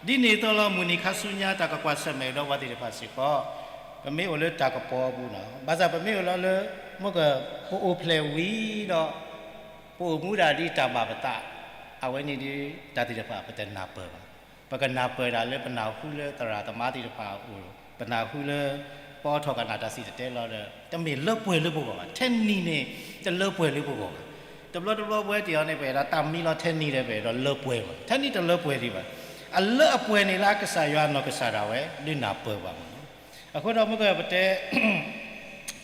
ဒ်န့ၣ်အသိးလီၤ မုၢ်နံၤခါဆူညါတၢ်ကကွၢ်ဆၢၣ်မဲာ်ဒီးပှၤသ့ၣ်တဖၣ်စ့ၢ်ကီး, ပမ့ၢ်အိၣ်လၢတၢ်ကပီၤအပူၤနီၤ, ဘၣ်ဆၣ်ပမ့ၢ်အိၣ်လီၤလၢ မ့ၢ်က ပအိၣ်ဖျဲၣ်ဝံၤဒီး ပအိၣ်မူဒၣ်ဒ်တၢ်ဘၣ်ပသး, အဝဲန့ၣ်ဒီး တၢ်သ့ၣ်တဖၣ်ပတနၢ်ပၢၢ်ဘၣ်. ပကနၢ်ပၢၢ်ဒၣ်လၢပနၢ်ဟူလၢသရၣ်သမါသ့ၣ်တဖၣ်အအိၣ်, ပနၢ်ဟူလၢ ပအိးထီၣ်ကနၣ်တၢ်စံၣ်တဲၤတဲလီၤဒီး တမ့ၢ်လၢပှဲၤလၢပဂီၢ်ဘၣ်, ထဲနံၤန့ၣ် တလၢပှဲၤလၢပဂီၢ်ဘၣ်. တဘျီတဘျီပဝဲသ့ၣ်အံၤန့ၣ် ပအဲၣ်ဒိးသးမံလီၤထဲနံၤဒီး ပအဲၣ်ဒိးလၢပှဲၤဘၣ်, ထဲနံၤတလၢပှဲၤဒံးဘၣ်. အလၢအပှဲၤန့ၣ်လၢအကစၢ်ယွၤအနီၢ်ကစၢ်ဒၣ်ဝဲ ဒုးနၢ်ပၢၢ်ဘၣ်မ့ၢ်နီၤ. အဃိဒီးမ့ၢ်ကပတဲ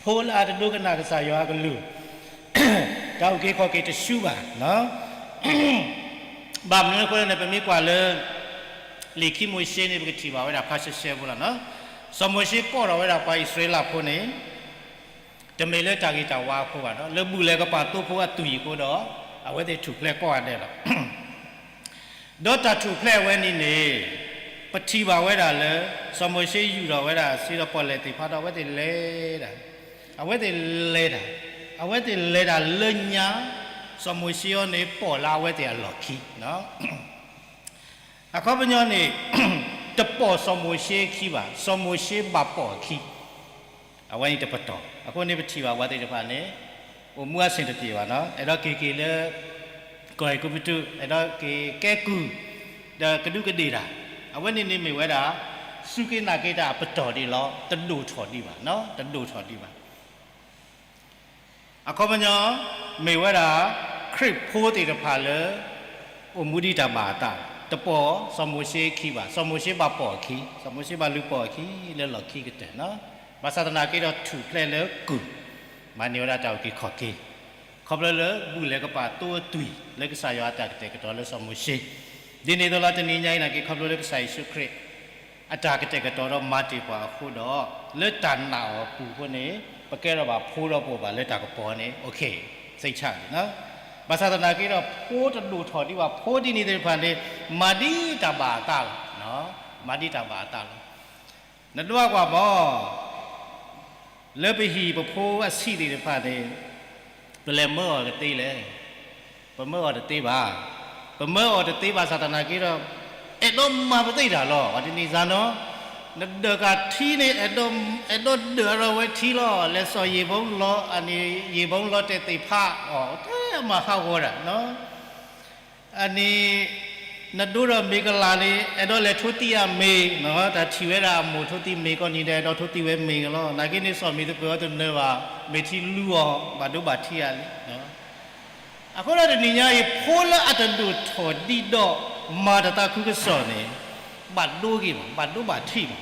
ဖိလၢအတဒိကနၣ်ကစၢ်ယွၤအကလုၢ် တၢ်အုၣ်က့ၤခီၣ်က့ၤတဆူဘၣ်. ဘၣ်မနုၤအဃိလဲၣ်န့ၣ် ပမ့ၢ်ကွၢ်လၢ လံာ်ခံမိၤၡ့န့ၣ် ပကထံၣ်ဘၣ်ဝဲဒၣ်ဖးရှဲရှဲဖိလီၤ. စီၤမိၤၡ့ကိးထီၣ်ဝဲဒၣ်ပှၤအံၣ်စရ့လးဖိန့ၣ် တမ့ၢ်လၢတၢ်ဂ့ၤတၢ်ဝါအဃိဘၣ်, လၢဘူၣ်လဲၤကပာ်သိဖိအသွံၣ်အဃိဒီး အဝဲသ့ၣ်ထူၣ်ဖျဲးကိးဂၤဒဲးလီၤ. ဒီးတၢ်ထူၣ်ဖျဲးအဝဲန့ၣ်န့ၣ် ပထံၣ်ဘၣ်ဝဲဒၣ်လၢ စီၤမိၤၡ့ယူာ်ထီၣ်ဝဲဒၣ်စ့ဒီးပီၣ်လဲၣ်သ့ၣ်တဖၣ်ဒီး အဝဲသ့ၣ်လဲၤတၢ်, အဝဲသ့ၣ်လဲၤတၢ်, အဝဲသ့ၣ်လဲၤတၢ်လၢညါ, စီၤမိၤၡ့အံၤန့ၣ် ပီၣ်လၢအဝဲသ့ၣ်အလီၢ်ခံ, အခီပညီန့ၣ် တပီၣ်စီၤမိၤၡ့အခံဘၣ်, စီၤမိၤၡ့ဘၣ်ပီၣ်အခံ, အဝဲန့ၣ်တပတီၢ်. အဃိန့ၣ်ပထံၣ်ဘၣ်ပှၤသ့ၣ်တဖၣ်န့ၣ် အိၣ်မူအဆင်တပြေဘၣ်နီၤ, အဲၣ်ဒိးက့ၤက့ၤလၢ ကီၢ်အဲၤကူပတူး, အဲၣ်ဒိးက့ၤကဲကုၢ်, ဒီးကဒူးကဒ့ၣ်တၢ်, အဝဲန့ၣ်န့ၣ်မ့ၢ်ဝဲဒၣ် စူၢ်က့ၤနာ်က့ၤတၢ်အပတီၢ်ဒံးလီၤ, တဒိၣ်ထီၣ်ဒံးဘၣ်, တဒိၣ်ထီၣ်ဒံးဘၣ်. အခီပညီ မ့ၢ်ဝဲဒၣ် ခရံာ်ဖိသ့ၣ်တဖၣ်လၢ အိၣ်မူဒ်တၢ်ဘၣ်အသး, တပီၣ်စီၤမိၤၡ့အခံဘၣ်, စီၤမိၤၡ့ဘၣ်ပီၣ်အခံ, စီၤမိၤၡ့ဘၣ်လူၤပီၣ်အခံ လၢလီၢ်ခံကတၢၢ်နီၤ. ဘၣ်ဆၣ်သနာ်က့ဒီးထူၣ်ဖျဲးလၢကုၢ်, မၤန့ၢ်ဝဲဒၣ်တၢ်အုၣ်က့ၤခီၣ်က့ၤ, ခီဖျိလၢဘူၣ်လဲၤကပာ်သိအသွံၣ်လၢကစၢ်ယွၤအတၢ်ကတဲာ်ကတီၤလၢစီၤမိၤၡ့, ဒ်န့ၣ်အသိးလီၤ တနံၤညါအံၤနာ်က့ ခီဖျိလၢကစၢ်ယ့ၣ်ၡူးခရံာ် အတၢ်ကတဲာ်ကတီၤဒီးမၤတ့ၢ်ပှၤအဃိဒီး လၢတၢ်နာ်အီၤအပူၤအဃိန့ၣ် ပကဲထီၣ်ဘၣ်ဖိဒီးပအိၣ်ဘၣ်လၢတၢ်ကပီၤန့ၣ် okay, စိတ်ချ လံနီၤ. ဘၣ်ဆၣ်သနာ်က့ဒီး ဖိတဒိၣ်ထီၣ်ဒံးဘၣ်, ဖိဒ်န့ၣ်သ့ၣ်တဖၣ်န့ၣ် မၤဒ်တၢ်ဘၣ်အသးလီၤ, မၤဒ်တၢ်ဘၣ်အသးလီၤ. နဒွးကွၢ်မး လၢပဟံၣ်ပဖိအဆံးသ့ၣ်တဖၣ်န့ၣ် ပလဲၤမၢအီၤကသ့လဲၣ်. ပမၢအီၤတသ့ဘၣ်. ပမၢအီၤတသ့ဘၣ်ဆၣ်သနာ်က့ဒီး အဲၣ်ဒိးမၤပသ့ၣ်တၢ်လီၤ. အဝဲတနံၤစၢ်နီၤ နဒၢးကးထံန့ၣ် အဲၣ်ဒိးဒၢးအီၤဝဲထံလီၤ. လဲၤစိာ်ယံာ်ဘီလီၤ အန့ၣ် ယံာ်ဘီလီၤတဲာ်သ့ၣ်ဖးအီၤ တဲမၤဟးဂီၤဒၣ် အန့ၣ် နဒိဒီးမ့ၤကလၤန့ၣ် အဲၣ်ဒိးလဲၤထိသံအမ့ၤ, တၢ်ထံၣ်ဝဲဒၣ်အမိၢ်ထိသံမ့ၤကီးနံၤဒီး အဲၣ်ဒိးထိသံဝဲမ့ၤကလီၤ. နာ်က့န့ၣ် စိာ်မ့ၤသပှၢ်အီၤတနၢၤဘၣ်, မ့ၢ်ထံလူအီၤ ဘၣ်ဒိဘၣ်ထံးအါလံ. အဃိဒီးတနံၤညါအံၤ ဖိလၢအတဒိၣ်ထီၣ်ဒံးဒီး မၤတၢ်သးခုကစီၣ်န့ၣ် ဘၣ်ဒိဂ့ၤမး ဘၣ်ဒိဘၣ်ထံးမး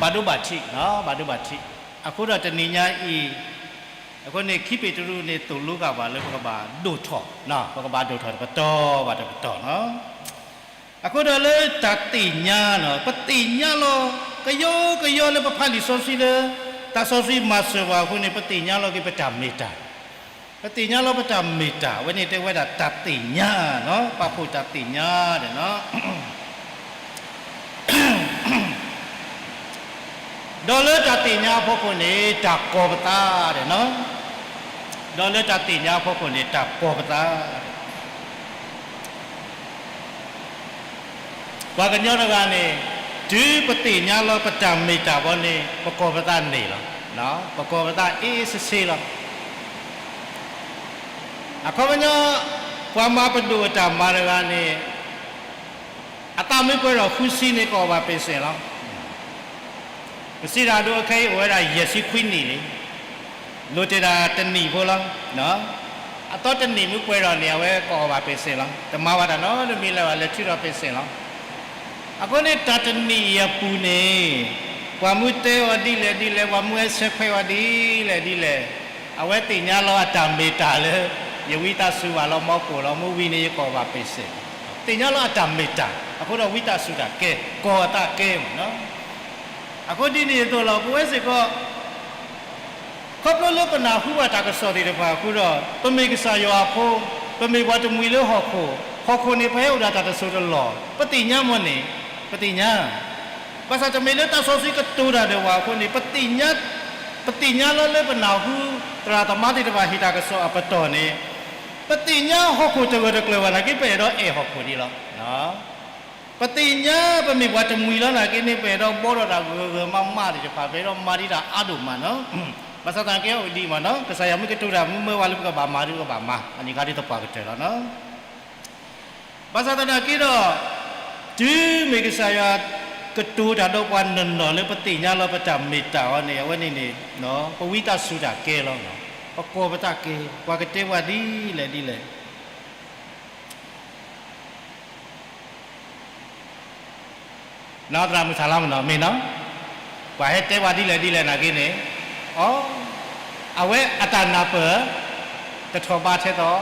ဘၣ်ဒိဘၣ်ထံး, ဘၣ်ဒိဘၣ်ထံး. အဃိဒီးတနံၤညါအံၤ အဃိန့ၣ် ခံပ့းတရူးန့ၣ် သိၣ်လိဃာ်ပှၤလၢပကဘၣ်ဒိၣ်ထီၣ်, ပကဘၣ်ဒိၣ်ထီၣ်တပတီၢ်ဘၣ်တပတီၢ်လီၤ. အဃိဒီးလၢတၢ်သ့ၣ်ညါလီၤ, ပသ့ၣ်ညါလီၤ ကယီကယီလၢပဖးလံာ်စီဆှံလၢ သးစီဆှံမၤစၢၤပှၤအဃိန့ၣ် ပသ့ၣ်ညါလီၤက့ၤပတၢ်မ့ၢ်တၢ် ပသ့ၣ်ညါလီၤပတၢ်မ့ၢ်တၢ်, အဝဲန့ၣ်တဲဝဲဒၣ်တၢ်သ့ၣ်ညါ, ပာ်ဖှိၣ်တၢ်သ့ၣ်ညါဒီး ဒီးလၢတၢ်သ့ၣ်ညါအဖီခိၣ်န့ၣ် တၢ်ကီၤပသးဒီး, ဒီးလၢတၢ်သ့ၣ်ညါအဖီခိၣ်န့ၣ် တၢ်ကီၤပသးဒီး ပှၤကညီတဂၤန့ၣ် တုၤပသ့ၣ်ညါလီၤပတၢ်မ့ၢ်တၢ်ဘီန့ၣ် ပကီၤပသးန့ၣ်လီၤ. ပကီၤပသးအ့အ့ဆ့ဆ့လီၤ. အခီပညီ ပှၤမၤပဒိၣ်အတၢ်မၤတဂၤန့ၣ် အသးမ့ၢ်ပှဲၤထီၣ်ဃုဆံန့ၣ် ကအီၣ်ဘၣ်ပ့ၣ်စ့ၣ်လီၤ. ကစံးတၢ်ဒိ အခဲအံၤအိၣ်ဝဲဒၣ်ယဲၢ်ဆံခွံနံၣ်လံ. လိၣ်တ့ၢ်ဒၣ်တနံၣ်ဖိလီၤ. အသီတနံၣ်မ့ၢ်ပှဲၤထီၣ်န့ၣ် အဝဲကအီၣ်ဘၣ်ပ့ၣ်စ့ၣ်လီၤ. တမၤဘၣ်တၢ်နီတမံၤလၢၤဘၣ် လဲၤထုးထီၣ်ပ့ၣ်စ့ၣ်လီၤ. အဃိန့ၣ် တၢ်တနံၣ်အံၤအပူၤန့ၣ် ပှၤမ့ၢ်တဲအီၤဒ်လဲၣ်ဒ်လဲၣ် ပှၤမ့ၢ်ဟဲဆဲးခွဲးအီၤဒ်လဲၣ်ဒ်လဲၣ် အဝဲသ့ၣ်ညါလီၤအတၢ်မ့ၢ်တၢ်လၢ ယဝံသးစူၤဘၣ်လီၤ မီကိၣ်လီၤ မ့ၢ်ဝံၤန့ၣ် ယကအီၣ်ဘၣ်ပ့ၣ်စ့ၣ်လီၤ. သ့ၣ်ညါလီၤအတၢ်မ့ၢ်တၢ် အဃိဒီးဝံသးစူၤတၢ်ကဲ ကီၤအသးကဲမးနီၤ. အဃိဒ်န့ၣ်အသိးလီၤ ပဝဲစ့ၢ်ကီး ခီဖျိလၢပနၢ်ဟူဘၣ်တၢ်ကစီၣ်သ့ၣ်တဖၣ်အဃိဒီး ပမ့ၢ်ကစၢ်ယွၤအဖိ, ပမ့ၢ်ပှၤတမှံၤလၢဟီၣ်ခိၣ်, ဟီၣ်ခိၣ်န့ၣ် ပဟဲအိၣ်ဒၣ်တၢ်တစိၢ်တလီၢ်, ပသ့ၣ်ညါမ့ၢ်န့ၣ်, ပသ့ၣ်ညါ. ဘၣ်ဆၣ်တမ့ၢ်လၢသးစီဆှံကတိၤတၢ်ဒီးပှၤအဃိန့ၣ် ပသ့ၣ်ညါလီၤလၢပနၢ်ဟူ သရၣ်သမါသ့ၣ်တဖၣ်ဟ့ၣ်တၢ်ကစီၣ်အပတီၢ်န့ၣ် ပသ့ၣ်ညါဟီၣ်ခိၣ်တဂၢၢ်တကျၢၤဘၣ်နာ်က့ ပအဲၣ်ဒိးအဲၣ်ဟီၣ်ခိၣ်ဒံးလီၤ. ပသ့ၣ်ညါပမ့ၢ်ပှၤတမှံၤလီၤနာ်က့န့ၣ် ပအဲၣ်ဒိးဘှီထီၣ်တၢ်ဂၢၢ်ဂၢၢ်မးမးသ့ၣ်တဖၣ် ပအဲၣ်ဒိးမၤဒံးတၢ်အါဒိၣ်မးနီၤ. ဘၣ်ဆၣ်သနာ်က့အိၣ်ဒံးမးနီၤ ကစၢ်ယွၤမ့ၢ်ကတိၤတၢ်မ့ၢ်မၢဝဲလၢပကဘၣ်မၤဒ် ပကဘၣ်မၤ အန့ၣ်ခါဒ်သပှၢ်ကတၢၢ်လီၤနီၤ. ဘၣ်ဆၣ်သနာ်က့ဒီး တုၤမ့ၢ်ကစၢ်ယွၤကတိၤတၢ်ဒီးပှၤနီၢ်နီၢ်လၢ ပသ့ၣ်ညါလီၤပတၢ်မ့ၢ်တၢ်အီၤန့ၣ် အဝဲန့ၣ်န့ၣ် ပဝံသးစူၤတၢ်ကဲလီၤ. ပကီၤပသးကဲ ပှၤကတဲပှၤဒ်လဲၣ်ဒ်လဲၣ် နီၢ်သရၣ်မုၣ်ဆၣ်လါမနီၤ မ့ၢ်နီၤ, ပှၤဟဲတဲပှၤဒ်လဲၣ်ဒ်လဲၣ်နာ်က့န့ၣ်, အိ, အဝဲအတၢ်နၢ်ပၢၢ် တထီၣ်ဘးထဲသိး,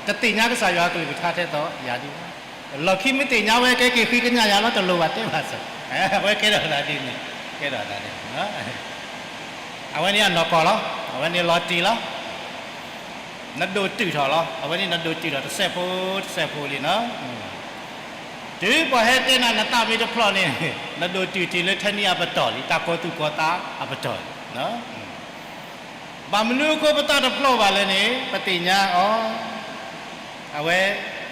တသ့ၣ်ညါကစၢ်ယွၤအကလုၢ်ကထါထဲသိး ယၤဒ်, လီၢ်ခံမ့ၢ်သ့ၣ်ညါဝဲကဲက့ၤဃ့ကညးယၤလီၤ တလိၣ်ဘၣ်တဲဘၣ်စၢၤ, အဝဲကဲထီၣ်သးဒ်န့ၣ်, ကဲထီၣ်သးဒ်န့ၣ်, အဝဲန့ၣ်အနီၢ်ကီၢ်လီၤ, အဝဲန့ၣ်လီၤတံၢ်လီၤ, နဒိၣ်တုာ်ထီၣ်လီၤ, အဝဲန့ၣ်နဒိၣ်တုာ်ထီၣ်တစဲးဖိတစဲးဖိလံနီၤ. တုၤပှၤဟဲတဲနၤနသးမ့ၢ်တဖျိးန့ၣ်, နဒိးတုၤတုၤလၢထဲနံၣ်အပတီၢ်လံ, တၢ်ကီၤသူၣ်ကီၤသးအပတီၢ်လံ. ဘၣ်မနုၤအဃိပသးတဖျိးဘၣ်လဲၣ်န့ၣ် ပသ့ၣ်ညါအီၤ, အဝဲ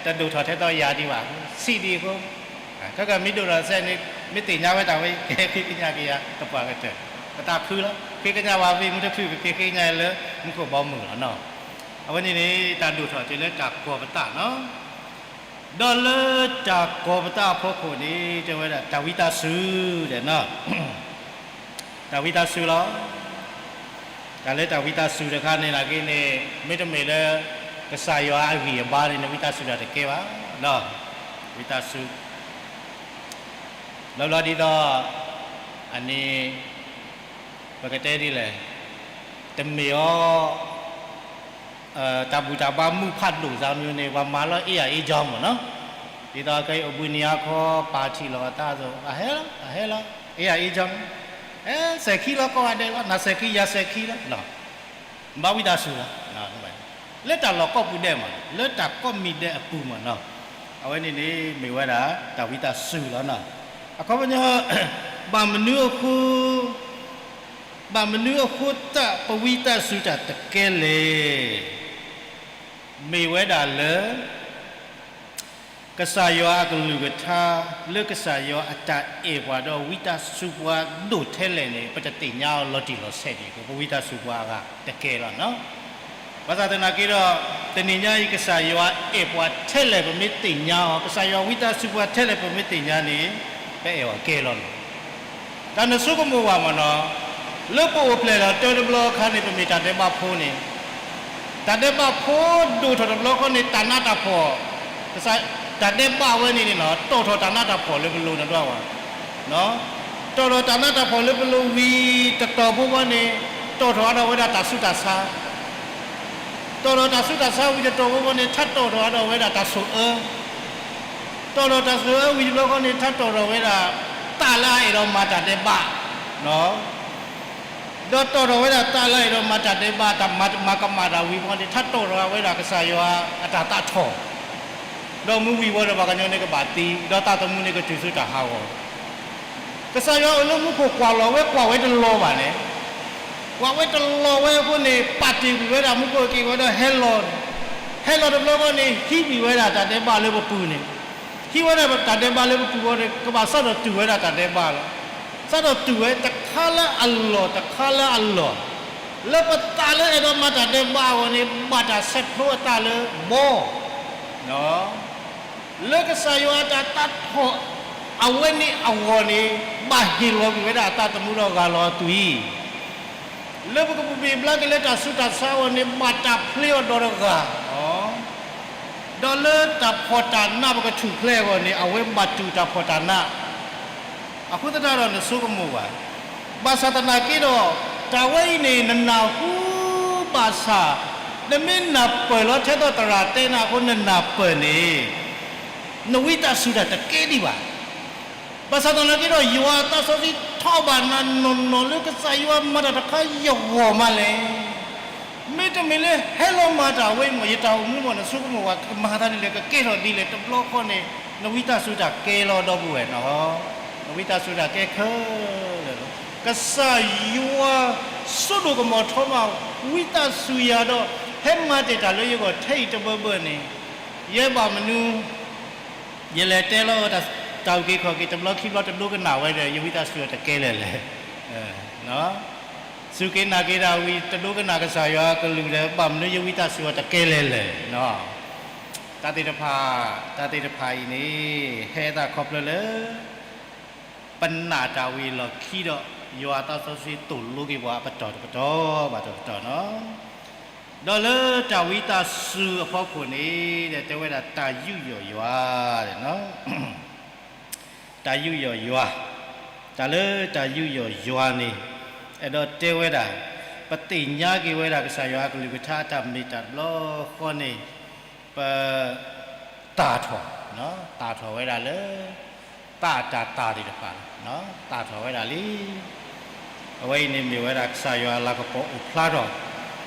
တဒိၣ်ထီၣ်ထဲသိးယၤဒံးဘၣ်, ဆံးဒံးအဃိ, ခဲကမ့ၢ်ဒိၣ်ထီၣ်စဲန့ၣ် မ့ၢ်သ့ၣ်ညါဝဲတၢ်ဝဲ ကဟဲဃ့ကညးက့ၤယၤသပှၢ်ကတၢၢ်, ပသးခုလီၤ, ဃ့ကညးဝဲဖဲမုၢ်တချုး ပက့ၤဃ့ကညးလၢမူခိၣ်ဘီမုၢ်လီၤနီၤ. အဝဲန့ၣ်န့ၣ် တၢ်ဒိၣ်ထီၣ်တုၤလၢတၢ်ကီၤပသးနီၤ. ဒီးလၢတၢ်ကီၤပသးအဖီခိၣ်န့ၣ် တဲဝဲဒၣ်တၢ်ဝံသးစူၤဒီးနီၤ, တၢ်ဝံသးစူၤလီၤ. တၢ်လၢတၢ်ဝံသးစူၤတခါန့ၣ်နာ်က့န့ၣ် မ့တမ့ၢ်လၢ ကစၢ်ယွၤအဂံၢ်အဘါန့ၣ် နဝံသးစူၤတၢ်တကဲဘၣ်, ဝံသးစူၤ ဘျီဘျီဒ်သိး အန့ၣ် ပကတဲဒ်လဲၣ်, တမ့ၢ်အီၤ တၢ်ဘူၣ်တၢ်ဘါမုၢ်ဖးဒိၣ်စ့ၢ်မ့ၢ်န့ၣ် ပှၤမၤလီၤ အ့ၣ်ယၤအ့ၣ်ကၠီမ့ၢ်နီၤ, ဒ်သိးခဲအံၤအိၣ်ဘှံးနံၤအခီ ပာ်ထံၣ်လီၤအသးအသိး အဟဲလီၤ အဟဲလီၤ အ့ၣ်ယၤအ့ၣ်ကၠီ, ဟဲစဲၤခံလီၤ ကိးဂၤဒဲးလီၤ နၤစဲၤခံ ယၤစဲၤခံလီၤ ဘၣ်ဝံသးစူၤလီၤ. လၢတၢ်လီၢ်ကိးပူၤဒဲးမ့ၢ်နီၤ, လၢတၢ်ကိးမံၤဒဲးအပူၤမ့ၢ်နီၤ, အဝဲန့ၣ်န့ၣ် မ့ၢ်ဝဲဒၣ် တၢ်ဝံသးစူၤလီၤနီၤ. အခီပညီ ဘၣ်မနုၤအဃိ ဘၣ်မနုၤအဃိသတး ပဝံသးစူၤတၢ်တကဲလဲၣ်. မ့ၢ်ဝဲဒၣ်လၢ ကစၢ်ယွၤအကလုၢ်ကထါ လၢကစၢ်ယွၤအတၢ်အဲၣ်ပှၤဒီးဝံသးစူၤပှၤဒိၣ်ထဲလဲၣ်န့ၣ် ပတသ့ၣ်ညါအီၤလီၤတံၢ်လီၤဆဲးဒံးအဃိ ပဝံသးစူၤပှၤအဂၤတကဲလီၤနီၤ. ဘၣ်ဆၣ်သနာ်က့ဒီး တနံၤညါအံၤ ကစၢ်ယွၤအဲၣ်ပှၤထဲလဲၣ်ပမ့ၢ်သ့ၣ်ညါအီၤ, ကစၢ်ယွၤဝံသးစူၤပှၤထဲလဲၣ်ပမ့ၢ်သ့ၣ်ညါန့ၣ် ပအဲၣ်အီၤကဲလီၤနီၤ. တၢ်နဆိကမိၣ်ဘၣ်မ့ၢ်နီၤ, လၢပအိၣ်ဖျဲၣ်လီၤတၢတဘျီအခါန့ၣ် ပမ့ၢ်တၢ်ဒဲးဘးဖိန့ၣ်, တၢ်ဒဲးဘးဖိဒိၣ်ထီၣ်တဘျီဃီန့ၣ် တၢ်နးတၢ်ဖှီၣ်, တၢ်ဒဲးဘးဝဲန့ၣ်န့ၣ်နီၤ တီၣ်ထီၣ်တၢ်နးတၢ်ဖှီၣ်လၢပလိၤနဒွးဝဲ, တီၣ်ထီၣ်တၢ်နးတၢ်ဖှီၣ်လၢပလိၤဝံၤတတီၤဖိဝဲန့ၣ် တီၣ်ထီၣ်ဒီးဝဲဒၣ်တၢ်ဆူးတၢ်ဆါ တီၣ်ထီၣ်တၢ်ဆူးတၢ်ဆါဝံၤတတီၤဖိန့ၣ် ထးတီၣ်ထီၣ်ဒီးဝဲဒၣ်တၢ်ဆိၣ်အၢ, တီၣ်ထီၣ်တၢ်ဆိၣ်အၢဝံၤတဘျီဃီန့ၣ် ထးတီၣ်ထီၣ်ဝဲဒၣ် သးလၢအအဲၣ်ဒိးမၤတၢ်ဒဲးဘး, ဒီးတီၣ်ထီၣ်ဝဲဒၣ်သးလၢအအဲၣ်ဒိးမၤတၢ်ဒဲးဘး တၢ်မၤကမၣ်တၢ်ဝံၤဘီန့ၣ် ထးတီၣ်ထီၣ်ဝဲဒၣ်ကစၢ်ယွၤအတၢ်သးထီၣ်, ဒီးမ့ၢ်ဝံၤဝဲဒီး ပှၤကညီန့ၣ်ကဘၣ်သံ, ဒီးသးသမူန့ၣ်ကတုၤဆူတၢ်ဟးဂီၤ ကစၢ်ယွၤအိၣ်လၢမူခိၣ်ကွၢ်လီၤဝဲ ကွၢ်ဝဲတလီၤဘၣ်န့ၣ်, ကွၢ်ဝဲတလီၤဝဲအဃိန့ၣ် ပာ်တ့ၢ်ကွံာ်ဝဲဒၣ်မူခိၣ်က့ၤဝဲဒီးဟဲလီၤ, ဟဲလီၤတဘျီဃီန့ၣ် ဟံးကွံာ်ဝဲဒၣ်တၢ်ဒဲးဘးလၢပပူၤန့ၣ်, ဟံးဝဲဒၣ်တၢ်ဒဲးဘးလၢပပူၤဃီန့ၣ် ကဘၣ်စးထီၣ်တူၢ်ဝဲဒၣ်တၢ်ဒဲးဘးလီၤ. စးထီၣ်တူၢ်ဝဲတခါလၢအလီၢ် တခါလၢအလီၢ်, လၢပသးလၢအဲၣ်ဒိးမၤတၢ်ဒဲးဘးအဂီၢ်န့ၣ် ဘၣ်တၢ်ဆဲးဖျိအသးလၢဘီ လၢကစၢ်ယွၤအတၢ်သးထီၣ်အဝဲန့ၣ်အဂီၢ်န့ၣ် ဘၣ်ဟ့ၣ်လီၤကွံာ်ဝဲဒၣ်အသးသမူဒီးဂၢ်လီၤအသွံၣ်, လၢပကပူၤဘ့ၣ်ဘျါက့ၤလၢတၢ်ဆူးတၢ်ဆါအဂီၢ်န့ၣ် ဘၣ်တၢ်ဖျ့အီၤဒီးတဂၤ, ဒီးလၢတၢ်ဖှီၣ်တၢ်နးပကထူၣ်ဖျဲးအဂီၢ်န့ၣ် အဝဲဘၣ်တူၢ်တၢ်ဖှီၣ်တၢ်နး အဃိသတးဒီးနဆိကမိၣ်ဘၣ်, ဘၣ်ဆၣ်သနာ်က့ဒီး တၢ်ဝဲအံၤန့ၣ် နနၢ်ဟူဘၣ်ဆၣ်, နမ့ၢ်နၢ်ပၢၢ်လီၤထဲသိးသရၣ်တဲနၤအဃိ နနၢ်ပၢၢ်န့ၣ် နဝံသးစူၤတၢ်တကဲဒံးဘၣ်. ဘၣ်ဆၣ်သနာ်က့ဒီး ယွၤအသးစီဆှံထီၣ်ဘၣ်နၤနီၢ်နီၢ်လၢကစၢ်ယွၤမၤတၢ်တခါယဂီၢ်မးလဲၣ်. မ့တမ့ၢ်လၢဟဲလီၤမၤတၢ်ဝဲမ့ၢ် ယတၢ်အိၣ်မူမ့ၢ် နဆိကမိၣ်ဝဲ ကမၤသးဒ်လဲၣ် ကကဲထီၣ်ဒ်လဲၣ် တဘျီဃီန့ၣ် နဝံသးစူၤတၢ်ကဲလီၤဒီပုၢ်ဝဲၢ်နီၤ, နဝံသးစူၤတၢ်ကဲခဲလၢာ်လီၤ. ကစၢ်ယွၤ စိဒိၣ်ကမီၤထီမး ဝံသးစူၤယၤဒီး ဟဲမၤတ့ၢ်တၢ်လၢယဂီၢ်ထဲအံၤတဘၢဘၢန့ၣ် ယဲဘၣ်မနုၤ ယလဲၤတဲလီၤတၢ်အုၣ်က့ၤခီၣ်က့ၤတဘျီခံဘျီ တဒိကနၣ်ဝဲဒီး ယဝံသးစူၤအီၤတကဲလဲၣ်လဲၣ်. စူၢ်က့ၤနာ်က့ၤတၢ်ဝံၤ တဒိကနၣ်ကစၢ်ယွၤအကလုၢ်ဒီး ဘၣ်မနုၤ ယဝံသးစူၤအီၤတကဲလဲၣ်လဲၣ်. တၢ်သ့ၣ်တဖၣ်, တၢ်သ့ၣ်တဖၣ်အံၤန့ၣ် ဟဲသးခီဖျိလၢ ပနာ်တၢ်ဝံၤအလီၢ်ခံဒီး ယွၤအသးစီဆှံသိၣ်လိက့ၤပှၤအပတီၢ်တပတီၢ်ဘၣ်တပတီၢ်နီၤ. ဒီးလၢတၢ်ဝံသးစူၤအဖီခိၣ်န့ၣ် တဲဝဲဒၣ်တၢ်ယူးယီၣ်ယွၤ, တၢ်ယူးယီၣ်ယွၤ, တၢ်လၢတၢ်ယူးယီၣ်ယွၤန့ၣ် အဲၣ်ဒိးတဲဝဲဒၣ် ပသ့ၣ်ညါက့ၤဝဲဒၣ်ကစၢ်ယွၤအကလုၢ်ကထါအတၢ်မ့ၢ်တၢ်တီတဘျီဃီန့ၣ် ပ သၣ်ထီၣ်, သၣ်ထီၣ်ဝဲဒၣ်လၢ သးအတၢ်သၣ်သ့ၣ်တဖၣ်လီၤ. သၣ်ထီၣ်ဝဲဒၣ်လံ. အဝဲအံၤန့ၣ်မ့ၢ်ဝဲဒၣ်ကစၢ်ယွၤအလၤကပီၤအိၣ်ဖျါထီၣ်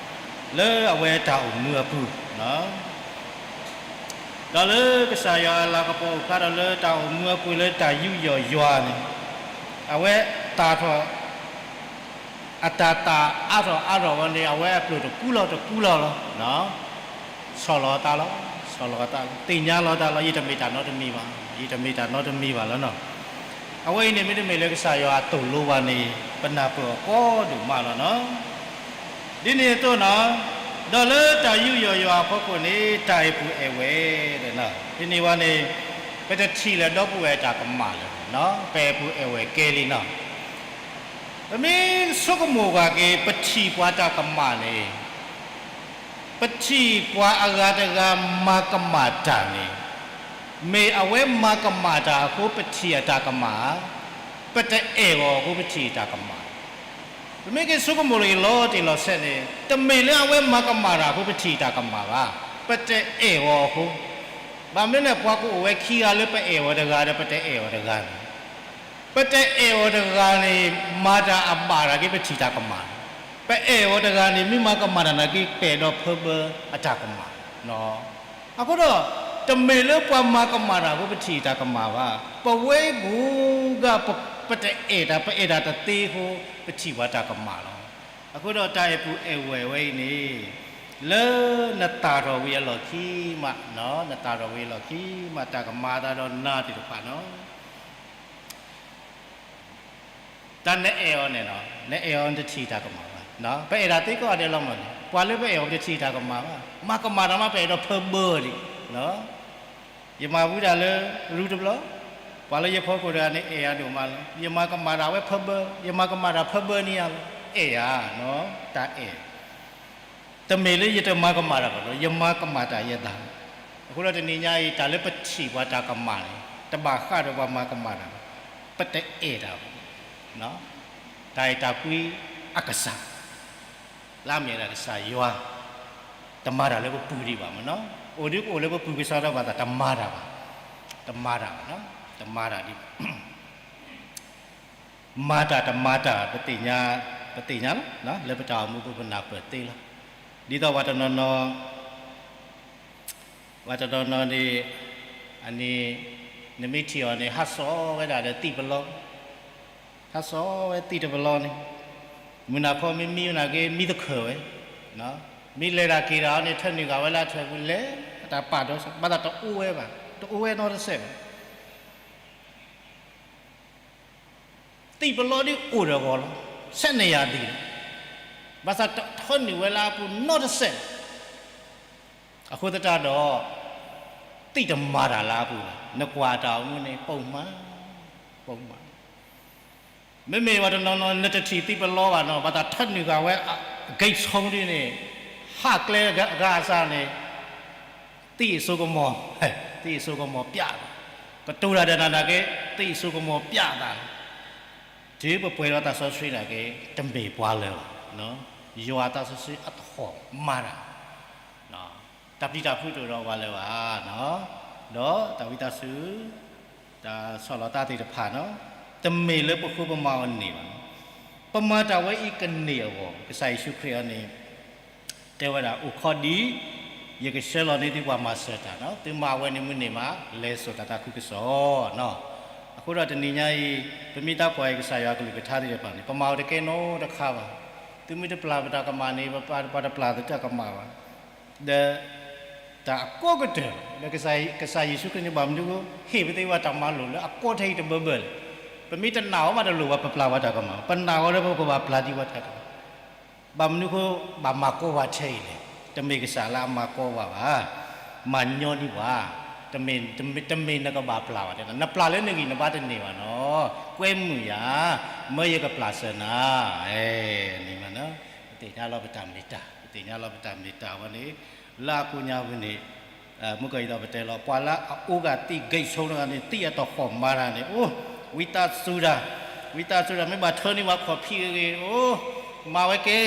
လၢအဝဲတၢ်အိၣ်မူအပူၤ, ဒီးလၢကစၢ်ယွၤအလၤကပီၤအိၣ်ဖျါထီၣ်လၢတၢ်အိၣ်မူအပူၤလၢတၢ်ယူးယီၣ်ယွၤန့ၣ်, အဝဲသၣ်ထီၣ် အတၢ်သၣ်အါထီၣ်အါထီၣ်ဝဲန့ၣ် အဝဲအကျိာ်တကူလီၤတကူလီၤလီၤ. ဆီၣ်လီၤအသးလီၤ, ဆီၣ်လီၤအသးလီၤ, သ့ၣ်ညါလီၤအသးလီၤ, ယတမ့ၢ်တၢ်နီတမံၤဘၣ်, ယတမ့ၢ်တၢ်နီတမံၤဘၣ်လီၤနီၤ. အဝဲအံၤန့ၣ် မ့တမ့ၢ်လၢကစၢ်ယွၤအသိၣ်လိဘၣ်န့ၣ် ပနၢ်ပၢၢ်အီၤကီဒိၣ်မးလီၤနီၤ. ဒ်န့ၣ်အသိးနီၤ, ဒီးလၢတၢ်ယူးယီၣ်ယွၤအဖီခိၣ်န့ၣ် တၢ်အဲၣ်ပုၢ်အဲၣ်ဝဲၢ်, ဒ်န့ၣ်ဝဲန့ၣ် ပတထံၣ်လၢၤဒီပုၢ်ဝဲၢ်အတၢ်ကမၣ်လၢၤ, ပအဲၣ်ပုၢ်အဲၣ်ဝဲၢ်ကဲလံနီၤ. ပမ့ၢ်ဆိကမိၣ်ကွၢ်က့ၤ ပထံၣ်ပှၤတၢ်ကမၣ်န့ၣ်, ပထံၣ်ပှၤအဂၤတဂၤမၤကမၣ်တၢ်န့ၣ်, မ့ၢ်အဝဲမၤကမၣ်တၢ်အဃိ ပထံၣ်အတၢ်ကမၣ်ဧါ, ပတအဲၣ်အီၤအဃိ ပထံၣ်အတၢ်ကမၣ်. ပမ့ၢ်က့ၤဆိကမိၣ်လီၤတံၢ်လီၤဆဲးန့ၣ် တမ့ၢ်လၢအဝဲမၤကမၣ်တၢ်အဃိ ပထံၣ်တၢ်ကမၣ်ဘၣ်, ပတအဲၣ်အီၤအဃိ. ဘၣ်မနုၤလဲၣ် ပှၤကအိၣ်ဝဲခံဂၤလၢပအဲၣ်အီၤတဂၤဒီး ပတအဲၣ်အီၤတဂၤန့ၣ်, ပတအဲၣ်အီၤတဂၤန့ၣ် မၤတၢ်အဘၣ်တၢ်က့ ပထံၣ်တၢ်ကမၣ်လီၤ. ပအဲၣ်အီၤတဂၤန့ၣ် မ့ၢ်မၤကမၣ်တၢ်နာ်က့ ပအဲၣ်ဒိးဖၢဘၢအတၢ်ကမၣ်. အဃိဒီး တမ့ၢ်လၢပှၤမၤကမၣ်တၢ်အဃိ ပထံၣ်တၢ်ကမၣ်ဘၣ်, ပဝဲကိးဂၤ ပတအဲၣ်တၢ် ပအဲၣ်တၢ်တသ့အဃိ ပထံၣ်ပှၤတၢ်ကမၣ်လီၤ. အဃိဒီးတၢ်အဲၣ်ပုၢ်အဲၣ်ဝဲၢ်ဝဲအံၤန့ၣ် လၢနသၣ်ထီၣ်ဝံၤအလီၢ်ခံမး, နသၣ်ထီၣ်ဝံၤအလီၢ်ခံမး တၢ်ကမၤအသးဒီးနၤသ့ၣ်တဖၣ်နီၤ. တၢ်နအဲၣ်အီၤန့ၣ်, နအဲၣ်အီၤနတထံၣ်တၢ်ကမၣ်ဘၣ်. ပအဲၣ်တၢ်သ့ကိးဂၤဒဲးလီၤမးန့ၣ်, ပှၤလၢပအဲၣ်အီၤပတထံၣ်တၢ်ကမၣ်ဘၣ်, မၤကမၣ်တၢ်မး ပအဲၣ်ဒိးဖၢဘၢအီၤဒံး. ယမၤဝံဒၣ်လၢရူတဘျီ, ပှၤလၢယဖီခိၣ်တဂၤန့ၣ် အဲၣ်ယၤဒိၣ်မးလီၤ. ယမၤကမၣ်တၢ်ဝဲဖၢဘၢ, ယမၤကမၣ်တၢ်ဖၢဘၢန့ၢ်ယၤလီၤ. အဲၣ်ယၤ, တၢ်အဲၣ် တမ့ၢ်လၢယတမၤကမၣ်တၢ်ဘၣ်လီၤ, ယမၤကမၣ်တၢ်ယဲဒၣ်. အဃိဒီးတနံၤညါအံၤ တၢ်လၢပထံၣ်ပှၤတၢ်ကမၣ်န့ၣ် တဘၣ်ဃးဒီးပှၤမၤကမၣ်တၢ်ဘၣ်, ပတအဲၣ်တၢ်ဘၣ်. တၢ်အဲၣ်တၢ်ကွံအကစၢ် လၢအမ့ၢ်ဝဲဒၣ်ကစၢ်ယွၤ တမၤတၢ်လၢပပူၤဒံးဘၣ်မးနီၤ. အိၣ်ဒုးကအိၣ်လၢပပူၤကစီဒီဘၣ်သး တမၤတၢ်ဘၣ်, တမၤတၢ်ဘၣ်နီၤ, တမၤတၢ်ဒံးဘၣ်. မၤတၢ်တမၤတၢ် ပသ့ၣ်ညါ, ပသ့ၣ်ညါလီၤ, လၢပတၢ်အိၣ်မူပူၤပနၢ်ပၢၢ်သ့လီၤ. ဒ်သိးပှၤတနီၤနီၤ, ပှၤတနီၤနီၤန့ၣ်, အန့ၣ်, နမ့ၢ်ထံၣ်အီၤန့ၣ် ဟးစိာ်ဝဲဒၣ်ဒီးသံၣ်ပလီ, ဟးစိာ်ဝဲသံၣ်တပလီန့ၣ်, မုၢ်နၤခီမ့ၢ်မံနာ်က့ မံသခၢၣ်ဝဲ, မ့ၢ်လဲၤတၢ်က့ၤတၢ်အီၤန့ၣ် ထၢနုာ်ဂာ်ဝဲလၢအထၢၣ်ပူၤ လဲၤတၢ်ပာ်ဒီး ဘၣ်သးတအိၣ်ဝဲဘၣ်, တအိၣ်ဝဲနီတစဲးဘၣ်. သံၣ်ပလီဒ်အိၣ်ဒီးအဂီၢ်လီၤ, ဆဲးန့ၢ်ယၤဒ်လီၤ, ဘၣ်ဆၣ်တထၢနုာ်ဝဲလၢအပူၤနီတစဲးဘၣ်. အဃိသတးဒီး, သံၣ်တမၤတၢ်လၢအပူၤဘၣ်, နကွၢ်တၢ်အိၣ်မူန့ၣ် ပိာ်မး, ပိာ်မး. မ့မ့ၢ်ပှၤတနီၤနီၤ နတထံၣ်သံၣ်ပလီဘၣ်နီၤ, ဘၣ်သးထၢနုာ်ဂာ်ဝဲ, ဂိတ်ဆုံးဒ်န့ၣ်, ဟးကျဲဂၤအစၢ်န့ၣ် သံၣ်အစိကမီၤ, သံၣ်အစိကမီၤပျးသး, ကတိၤတၢ်ဒီးနၤနာ်က့ သံၣ်အစိကမီၤပျးသး, တုၤပပှဲၤဒီးသးစီဆှံနာ်က့ တမ့ၢ်ပှၤလၢၤဘၣ်, ယွၤသးစီဆှံအသဟီၣ်မၤတၢ်, တၢ်ပျံၤတၢ်ဖုးတအိၣ်ဒီးပှၤလၢၤဘၣ်, ဒီးတၢ်ဝံသးစူၤ, တၢ်ဆီၣ်လီၤသးသ့ၣ်တဖၣ်နီၤ, တမ့ၢ်လၢပဃိပမၤအီၤန့ၢ်ဘၣ်, ပမၤတၢ်ဝဲအံၤကန့ၢ်အဂီၢ် ကစၢ်ယ့ၣ်ၡူးခရံာ်အံၤန့ၣ် တဲဝဲဒၣ် အိၣ်ခိးဒ်အံၤ, ယကဆှၢလီၤန့ၢ်သုပှၤမၤစၢၤတၢ်နီၤ, သုမၤဝဲန့ၣ်မုၢ်န့ၢ်မး လဲၤစိာ်တၢ်သးခုကစီၣ်နီၤ. အဃိဒီးတနံၤညါအံၤ, ပမ့ၢ်တၢ်ကွၢ်အံၤကစၢ်ယွၤအကလုၢ်ကထါသ့ၣ်တဖၣ်န့ၣ် ပမၤအီၤတကဲနီတခါဘၣ်. သုမ့ၢ်တပျၢ်ပတၢ်ကမၣ်န့ၣ် ပပှၤတပျၢ်သုတၢ်ကမၣ်ဘၣ်. ဒီး တၢ်အကိးကတၢၢ် လၢကစၢ်ယ့ၣ်ၡူးခရံာ်န့ၣ် ဘၣ်မနုၤအဃိ ဟ့ၣ်ပသ့ဝဲတၢ်မၤလိာ်လၢအကိးထဲအံၤတဘၢဘၢလၢၤ. ပမ့ၢ်တနာ်အီၤမးတလိၣ်ဘၣ် ပပျၢ်ဝဲတၢ်ကမၣ်, ပနာ်အီၤလၢပကဘၣ်ပျၢ်ဒံးဝဲတၢ်ကမၣ်. ဘၣ်မနုၤအဃိ ဘၣ်မၤကိးဝဲထဲအံၤလဲၣ်. တမ့ၢ်ကစၢ်လၢအမၤကိးဝဲဘၣ်, မၤညီဒံးဝဲ, တမ့ၢ်, တမ့ၢ်နကဘၣ်ပျၢ်ဘၣ်တဲ, နပျၢ်လၢနဂံၢ်နဘါတန့ၢ်ဘၣ်နီၤ, ကွဲမုာ်ယၤ, မၢယကပျၢ်စၢၤနၤ, န့ၣ်မးနီၤ. ပသ့ၣ်ညါလီၤပတၢ်မ့ၢ်တၢ်, ပသ့ၣ်ညါလီၤပတၢ်မ့ၢ်တၢ်ဝဲန့ၣ်, လၢအကိးညါဝဲန့ၣ် မုၢ်ကီၢ်အံၤဒီးပတဲလီၤ ပှၤလၢအအိၣ်ဂၤသံၣ် gate ဆိနီတဂၤန့ၣ် သံၣ်အတဟီၣ်မၤတၢ်န့ၣ် အိၣ်, ဝံသးစူၤတၢ်, ဝံသးစူၤတၢ် မ့ၢ်ဘၣ်ထၢန့ၢ်ပှၤခီၣ်ဖံးဂ့ၤဂ့ၤ အိၣ်, မၤဝဲကဲ,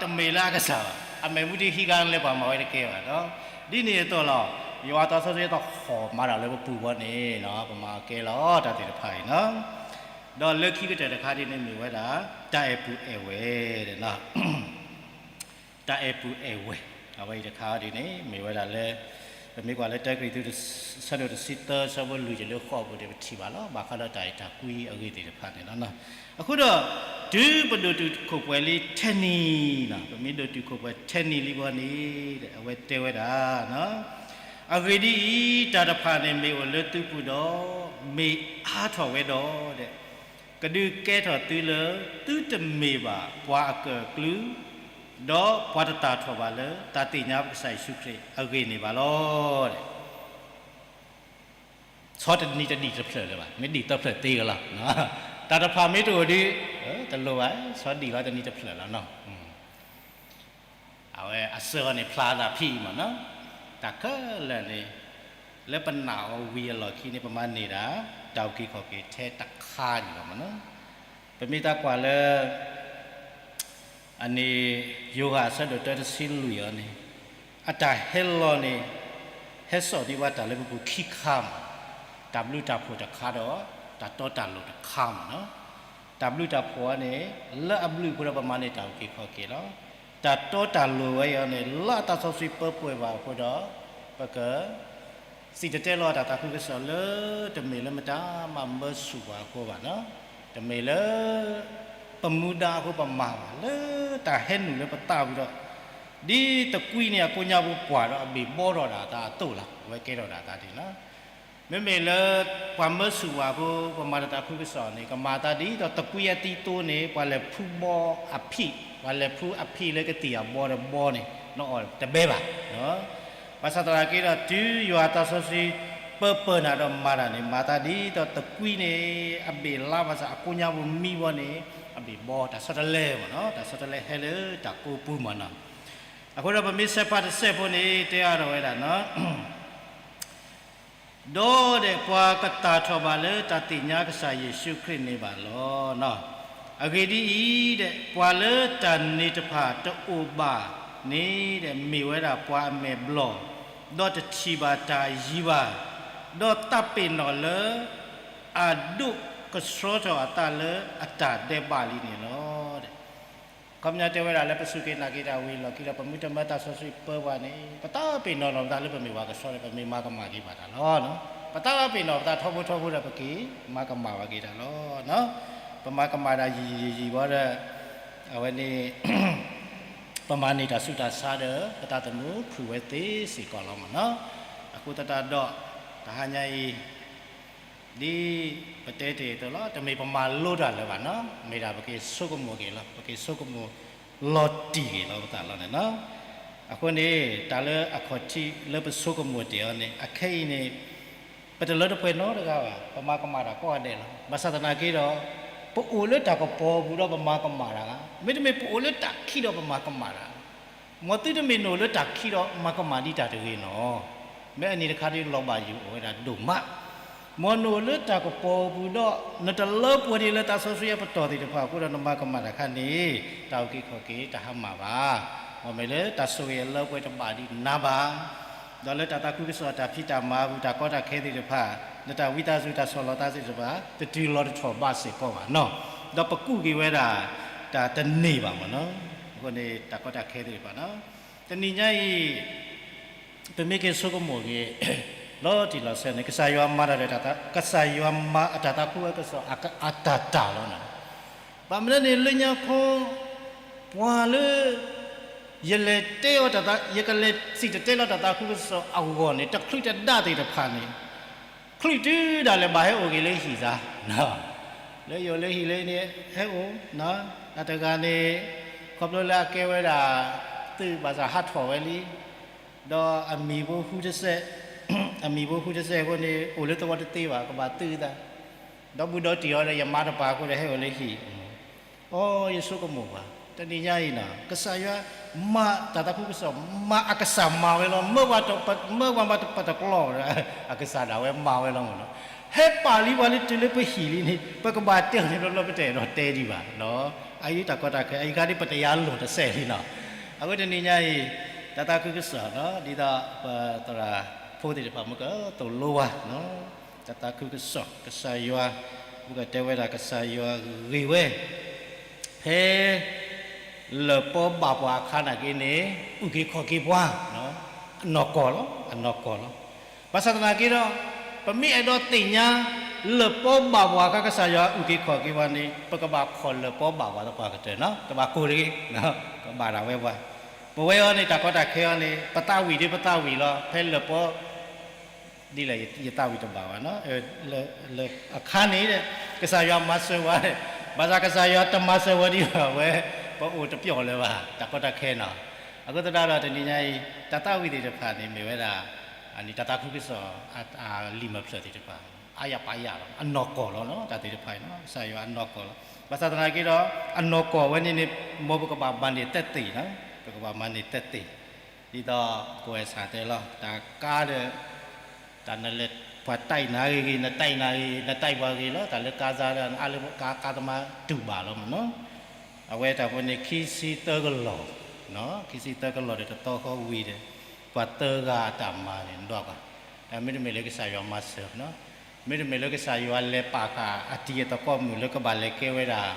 တမ့ၢ်လၢအကစၢ်ဘၣ်, အမဲာ်မူဒ်ဟံးဂၤလဲၤပှၤမၤဝဲတကဲဘၣ်. ဒ်န့ၣ်အသိးလီၤ, ယွၤသးစီဆှံတဟီၣ်မၤတၢ်လၢပပူၤဝဲန့ၣ် ပမၤအီၤကဲလီၤ တၢ်သ့ၣ်တဖၣ်အံၤနီၤ. ဒီးလၢခံကတၢၢ်တခါဒ်န့ၣ်မ့ၢ်ဝဲဒၣ် တၢ်အဲၣ်ပုၢ်အဲၣ်ဝဲၢ် တၢ်အဲၣ်ပုၢ်အဲၣ်ဝဲၢ်, အဝဲအံၤတခါဒ်န့ၣ် မ့ၢ်ဝဲဒၣ်လၢ ပမ့ၢ်ကွၢ်လၢတၢကရံၣ်သူး ဆၢဒိၣ်တဆံသၢ ဆၢဖိလွံၢ် တုၤလၢဃိးပူၤန့ၣ် ပထံၣ်ဘၣ်လီၤ. ဘၣ်ဃးဒီးတၢ်အဲၣ်တၢ်ကွံအဂ့ၢ်သ့ၣ်တဖၣ်န့ၣ်လီၤ. အဃိဒီး တုၤပဒိၣ်တုာ်ခိၣ်ပှဲၤလံထဲနံၤ, ပမ့ၢ်ဒိၣ်တုာ်ခိၣ်ပှဲၤထဲနံၤလံဘီန့ၣ် အဝဲတဲဝဲဒၣ်, အဂ့ၢ်ဒ်အံၤ, တၢ်တဖၣ်န့ၣ်မ့ၢ်အိၣ်လၢသုပူၤဒီး, မ့ၢ်အါထီၣ်ဝဲဒီး, ကဒုးကဲထီၣ်သုလၢသုတမ့ၢ်ဘၣ်ပှၤအကၢၣ်အကျူ, ဒီးပှၤတတၢ်ထီၣ်ဘၣ်လၢတၢ်သ့ၣ်ညါပကစၢ်ယ့ၣ်ၡူးခရံာ်အဂ့ၢ်န့ၣ်ဘၣ်လီၤ. ဆီတနံၤတဒံၣ်တဖျၢၣ်လၢၤဘၣ်, မ့ၢ်ဒံၣ်သၢဖျၢၣ်သ့ကလီၤ. တၢ်တဖၣ်မ့ၢ်တအိၣ်ဒီး, တလိၣ်ဘၣ်, ဆီဒံၣ်လီၤတနံၤတဖျၢၣ်လီၤ. အဝဲအစၢၤအီၤန့ၣ် ဖျါသးဖံးမးနီၤ, တၢ်ခဲလၢာ်န့ၣ် လၢပနာ်အီၤဝံၤအလီၢ်ခံန့ၣ် ပမၤန့ၢ်ဒၣ် တၢ်အုၣ်က့ၤခီၣ်က့ၤထဲတခါန့ၣ်လီၤမးနီၤ. ပမ့ၢ်တၢ်ကွၢ်လၢ အန့ၣ် ယိၤဟၣ်အဆၢဒိၣ်တၢတဆံလွံၢ်အံၤန့ၣ်, အတၢ်ဟဲလီၤန့ၣ် ဟဲစိာ်န့ၢ်ဘၣ်တၢ်လၢပပူၤခံခါမး, တၢ်ဘျုးတၢ်ဖှိၣ်တခါဒီး တၢ်တီတၢ်လိၤတခါမးနီၤ. တၢ်ဘျုးတၢ်ဖှိၣ်အံၤန့ၣ် လၢအဘျုးအဃိဒီးပမၤန့ၢ်တၢ်အုၣ်က့ၤခီၣ်က့ၤလီၤ. တၢ်တီတၢ်လိၤဝဲအံၤန့ၣ် လၢအသးစီဆှံပၢပှဲၤဘၣ်အဃိဒီး ပက စံၣ်တဲၤတဲလီၤတၢ်သးခုကစီၣ်လၢ တမ့ၢ်လၢမတၤမၤမၢဆူၣ်ပှၤအဃိဘၣ်နီၤ, တမ့ၢ်လၢ ပမူဒါအဃိပမၤဘၣ်, လၢတၢ်ဟဲနုာ်လၢပသးပူၤဒီး ဒ်သကွံန့ၣ် အကိးညါပူၤကွၢ်ဒီးအဘ့ၣ်ဘီထီၣ်ဒၣ်အသးအသိးလီၤ. အဝဲကဲထီၣ်ဒၣ်အသးဒ်န့ၣ်လီၤ. မ့မ့ၢ်လၢ ပှၤမၢဆူၣ်ပှၤအဃိ ပမၤတၢ်သးခုကစီၣ်န့ၣ် ကမၤအသးဒ်သိးသကွံအသံသိန့ၣ် ပှၤလဲၤဖူဘီအဖံး, ပှၤလဲၤဖူအဖံးလၢကသံၣ်အဘီဒီးဘီန့ၣ် နအီၣ်တဘဲဘၣ်. ဘၣ်ဆၣ်သနာ်က့ဒီး တုၤယွၤအသးစီဆှံ ပၢပၢၢ်နၤဒီးမၤတၢ်န့ၣ် မၤသးဒ်သိးသကွံန့ၣ် အဘ့ၣ်လါဘၣ်ဆၣ် အကိးညါပူၤမံဘီန့ၣ် အဘ့ၣ်ဘီ တၢ်ဆီတလဲမးနီၤ, တၢ်ဆီတလဲဟဲလၢတၢ်ကိးပူၤမးနီၤ. အဃိဒီးပမ့ၢ်ဆဲးဖးတစဲးဖိန့ၣ် တဲအါထီၣ်ဝဲဒၣ်နီၤ ဒီးဒဲးပှၤကတၢ်ထီၣ်ဘၣ်လၢတၢ်သ့ၣ်ညါကစၢ်ယ့ၣ်ၡူးခရံာ်န့ၣ်ဘၣ်လီၤ. အဂ့ၢ်ဒ်အံၤ, ပှၤလၢတၢ်န့ၣ်တဖၣ်တအိၣ်ဘၣ်န့ၣ် မ့ၢ်ဝဲဒၣ်ပှၤအမဲာ်ဘျီၣ်, ဒီးတထံၣ်ဘၣ်တၢ်ယံၤဘၣ်, ဒီးသးပ့ၤနီၣ်လၢ အဒိၣ်ကဆှီထီၣ်အသးလၢအတၢ်ဒဲးဘးလံန့ၣ်လီၤ. ခီပညီတဲဝဲဒၣ်လၢပစူၢ်က့ၤနာ်က့ၤတၢ်ဝံၤအလီၢ်ခံဒီး ပမ့ၢ်တမၢတၢ်စီဆှံပၢပှၤန့ၣ် ပသးပ့ၤနီၣ်လီၤပသးလၢပမ့ၢ်ဝၤကဆှီဒီး ပမ့ၢ်မၤကမၣ်က့ၤဘၣ်တၢ်လီၤ. ပသးပ့ၤနီၣ်ပသးထီဘိထီဘိဒီး ပက့ၤမၤကမၣ်ဘၣ်က့ၤတၢ်လီၤ. ပမၤကမၣ်ဒၣ်ယံာ်ယံာ်ယံာ်ဘီဒီး အဝဲန့ၣ် ပမၤန့ၢ်တၢ်ဆူးတၢ်ဆါဒီး ပသးသမူဖုၣ်ဝဲသ့စ့ၢ်ကီးလီၤမးနီၤ. အဃိသတးဒီး တဟါညါအံၤ ဒ်ပတဲတ့ၢ်အသိးလီၤ, တမ့ၢ်ပမၤလိတၢ်လၢၤဘၣ်နီၤ, မ့ၢ်ဒၣ်ပက့ၤဆိကမိၣ်က့ၤလီၤ, ပက့ၤဆိကမိၣ်လီၤတံၢ်က့ၤလီၤပသးလီၤန့ၣ်နီၤ. အဃိန့ၣ် တၢ်လၢအခီၣ်ထံးလၢပဆိကမိၣ်တ့ၢ်အီၤန့ၣ် အခဲအံၤန့ၣ် ပတလၢတပှဲၤနီတဂၤဘၣ်, ပမၤကမၣ်တၢ်ကိးဂၤဒဲးလီၤ. ဘၣ်ဆၣ်သနာ်က့ဒီး ပအိၣ်လၢတၢ်ကပီၤပူၤဒီးပမၤကမၣ်တၢ်ဂၤ, မ့တမ့ၢ်ပအိၣ်လၢတၢ်ခံးဒီးပမၤကမၣ်တၢ် မ်သုတမ့ၢ်နအိၣ်လၢတၢ်ခံးဒီးမၤကမၣ်ဒံးတၢ်တဂ့ၤနီၤ. မ့ၢ်အနံၤတခါဒ်လီၤဘၣ်ယိၣ်အိၣ်ဝဲဒၣ်ဒိၣ်မး, မ်နအိၣ်လၢတၢ်ကပီၤပူၤဒီး နတလၢပှဲၤဒံးလၢသးစီဆှံအပတီၢ်သ့ၣ်တဖၣ်အဃိဒီး နမၤကမၣ်တၢ်ခါန့ၣ် တၢ်အုၣ်က့ၤခီၣ်က့ၤတဟါမၢ်ဘၣ်. မ်မ့ၢ်လၢတၢ်ဆိၣ်ဂ့ၤအလၢပှဲၤတဘၣ်ဒံးနၤဘၣ် ဒီးလၢတၢ်သးခုကစီၣ်တၢ်ဖံးတၢ်မၤအပူၤ တၢ်ကီတၢ်ခဲသ့ၣ်တဖၣ် နတၢ်ဝံသးစူၤတၢ်ဆီၣ်လီၤသးသ့ၣ်တဖၣ် တတုၤလီၤတထီၣ်ဘၣ်စ့ၢ်ကီးဘၣ်နီၤ. ဒီးပကူးက့ၤဝဲဒၣ် တၢ်တန့ၢ်ဘၣ်မးနီၤ. အဃိန့ၣ် တၢ်ကီတၢ်ခဲသ့ၣ်တဖၣ်နီၤ. တနံၤညါအံၤ ပမ့ၢ်က့ၤဆိကမိၣ်က့ၤ လီၤတံၢ်လီၤဆဲးန့ၣ် ကစၢ်ယွၤမၤတၢ်ဒီး ကစၢ်ယွၤမၤအတၢ်သးခုကစီၣ်အတၢ်တၢ်လီၤနီၤ. ဘၣ်မနုၤန့ၣ် လၢညါခီ ပှၤလၢ ယလဲၤတဲအီၤတၢ်သး ယကလဲၤစံၣ်တဲၤတဲလီၤတၢ်သးခုကစီၣ်အဂီၢ်န့ၣ် တချုးတဒၣ်သ့ၣ်တဖၣ်န့ၣ် ချုးတုၤဒၣ်လဲာ်ဘၣ်ဟဲအိၣ်က့ၤလၢဟံၣ်သး လၢယအိၣ်လၢဟံၣ်လၢန့ၣ် ဟဲအိၣ် အတဂၤန့ၣ် ခီဖျိလၢအကဲဝဲဒၣ် သုးဘၣ်ဆၣ်ဟးထီၣ်ဝဲလံ ဒီးအမံၤဖိဃုတစဲး အမံၤဖိဃုတစဲးအဃိန့ၣ် အိၣ်လၢသဝီတသ့ဘၣ် ကဘၣ်သုးအသး ဒီးဘူးဒီးတံၢ်အီၤဒီး ယမါတပၤအဃိဒီး ဟဲအိၣ်လၢဟံၣ် အိ ယဆိကမိၣ်ပှၤ တနံၤညါအံၤနီၤ ကစၢ်ယွၤ မၤတၢ်သးခုကစီၣ် မၤအကစၢ်မၤဝဲလီၤ မၢပှၤမၤတပတကျီၢ် အကစၢ်ဒၣ်ဝဲမၤဝဲလီၤမးနီၤ ဟဲပာ်လံပှၤလၢတုၤလၢပဟံၣ်လံန့ၣ် ပကဘၣ်တဲအီၤန့ၣ်ဘျီဘျီ ပတအဲၣ်ဒိးတဲဒံးဘၣ်နီၤ အအံၤတၢ်ကီတၢ်ခဲ အအံၤခါဒ် ပတယါလိာ်တစဲးလံနီၤ အဃိတနံၤညါအံၤ တၢ်သးခုကစီၣ်နီၤ ဒ်သိးပသရၣ်ဖိသ့ၣ်တဖၣ်မ့ၢ်ကသိၣ်လိဝါ တၢ်သးခုကစီၣ် ကစၢ်ယွၤ မ့ၢ်ကတဲဝဲဒၣ်ကစၢ်ယွၤဂ့ၤဝဲ ဖဲ လၢပှၤဘၣ်ပှၤအခါနာ်က့န့ၣ် အုၣ်က့ၤခီၣ်က့ၤပှၤ နီၢ်ကီၢ်လီၤ အနီၢ်ကီၢ်လီၤ. ဘၣ်ဆၣ်သနာ်က့ဒီး ပမ့ၢ်အဲၣ်ဒိးသ့ၣ်ညါ လၢပီဘၣ်ပှၤအခါ ကစၢ်ယွၤအုၣ်က့ၤခီၣ်က့ၤပှၤန့ၣ် ပကဘၣ်ခီၣ်လၢပီဘၣ်ပှၤသပှၢ်ကတၢၢ်နီၤ, ကဘၣ်ကိၢ်တဂ့ၤ, ကဘၣ်ဒၣ်ဝဲပှၤ, ပဝဲအံၤန့ၣ် တၢ်ကီတၢ်ခဲအံၤန့ၣ် ပသးဝံၣ်ဒ်ပသးဝံၣ်လီၤ, ဖဲလၢပီ ဒ်လဲၣ် ယသးဝံၣ်တဘၣ်ဘၣ်နီၤ, လၢအခါန့ၣ် ကစၢ်ယွၤမၤစၢၤဝဲ, ဘၣ်ဆၣ်ကစၢ်ယွၤတမၤစၢၤဝဲဒ်အဝဲ ပအိၣ်တပျီၣ်လၢၤဘၣ် တၢ်ကီတၢ်ခဲနီၤ. အဃိသတးဒီးတနံၤညါအံၤ တၢ်သးဝံၣ်သ့ၣ်တဖၣ်န့ၣ် မ့ၢ်ဝဲဒၣ် တၢ်သးခုကစီၣ် အလံာ်မၤဖျၢၣ်သ့ၣ်တဖၣ် အါယၤပာ်ယၤလီၤ, အနီၢ်ကီၢ်လီၤနီၤ, တၢ်သ့ၣ်တဖၣ်အံၤနီၤ ကစၢ်ယွၤအနီၢ်ကီၢ်လီၤ. ဘၣ်ဆၣ်သနာ်က့ဒီး အနီၢ်ကီၢ်ဝဲန့ၣ်န့ၣ် မ်ပကဘၣ်မၤန့ၢ်သက်သေနီၤ, ပကဘၣ်မၤန့ၢ်သက်သေ, ဒ်သိး ပဝဲစးတဲလီၤ တၢ်ကါဒီး တၢ်နလဲၤ ပှၤတဲနၤဂ့ၤဂ့ၤ နတဲနၤဂ့ၤ နတဲပှၤဂ့ၤလီၤ, တၢ်လၢကါစါဒီး နအါလၢကါ ကါသမါတူၢ်ဘၣ်လီၤမ့ၢ်နီၤ. အဝဲတၢ်ဖိန့ၣ် ခံဆံသၢကလီၢ်, ခံဆံသၢကလီၢ်ဒီးတသီဃီဝံၤဒီး ပှၤသၢဂၤအတၢ်မၤန့ၣ် နဒွးဘၣ်, တၢ်မ့တမ့ၢ်လၢကစၢ်ယွၤမၤစၢၤနီၤ, မ့တမ့ၢ်လၢကစၢ်ယွၤလဲၤပာ်ဃာ်အတံၤအသကိးမုၣ်လၢကဘၣ်လဲၤကဲဝဲဒၣ်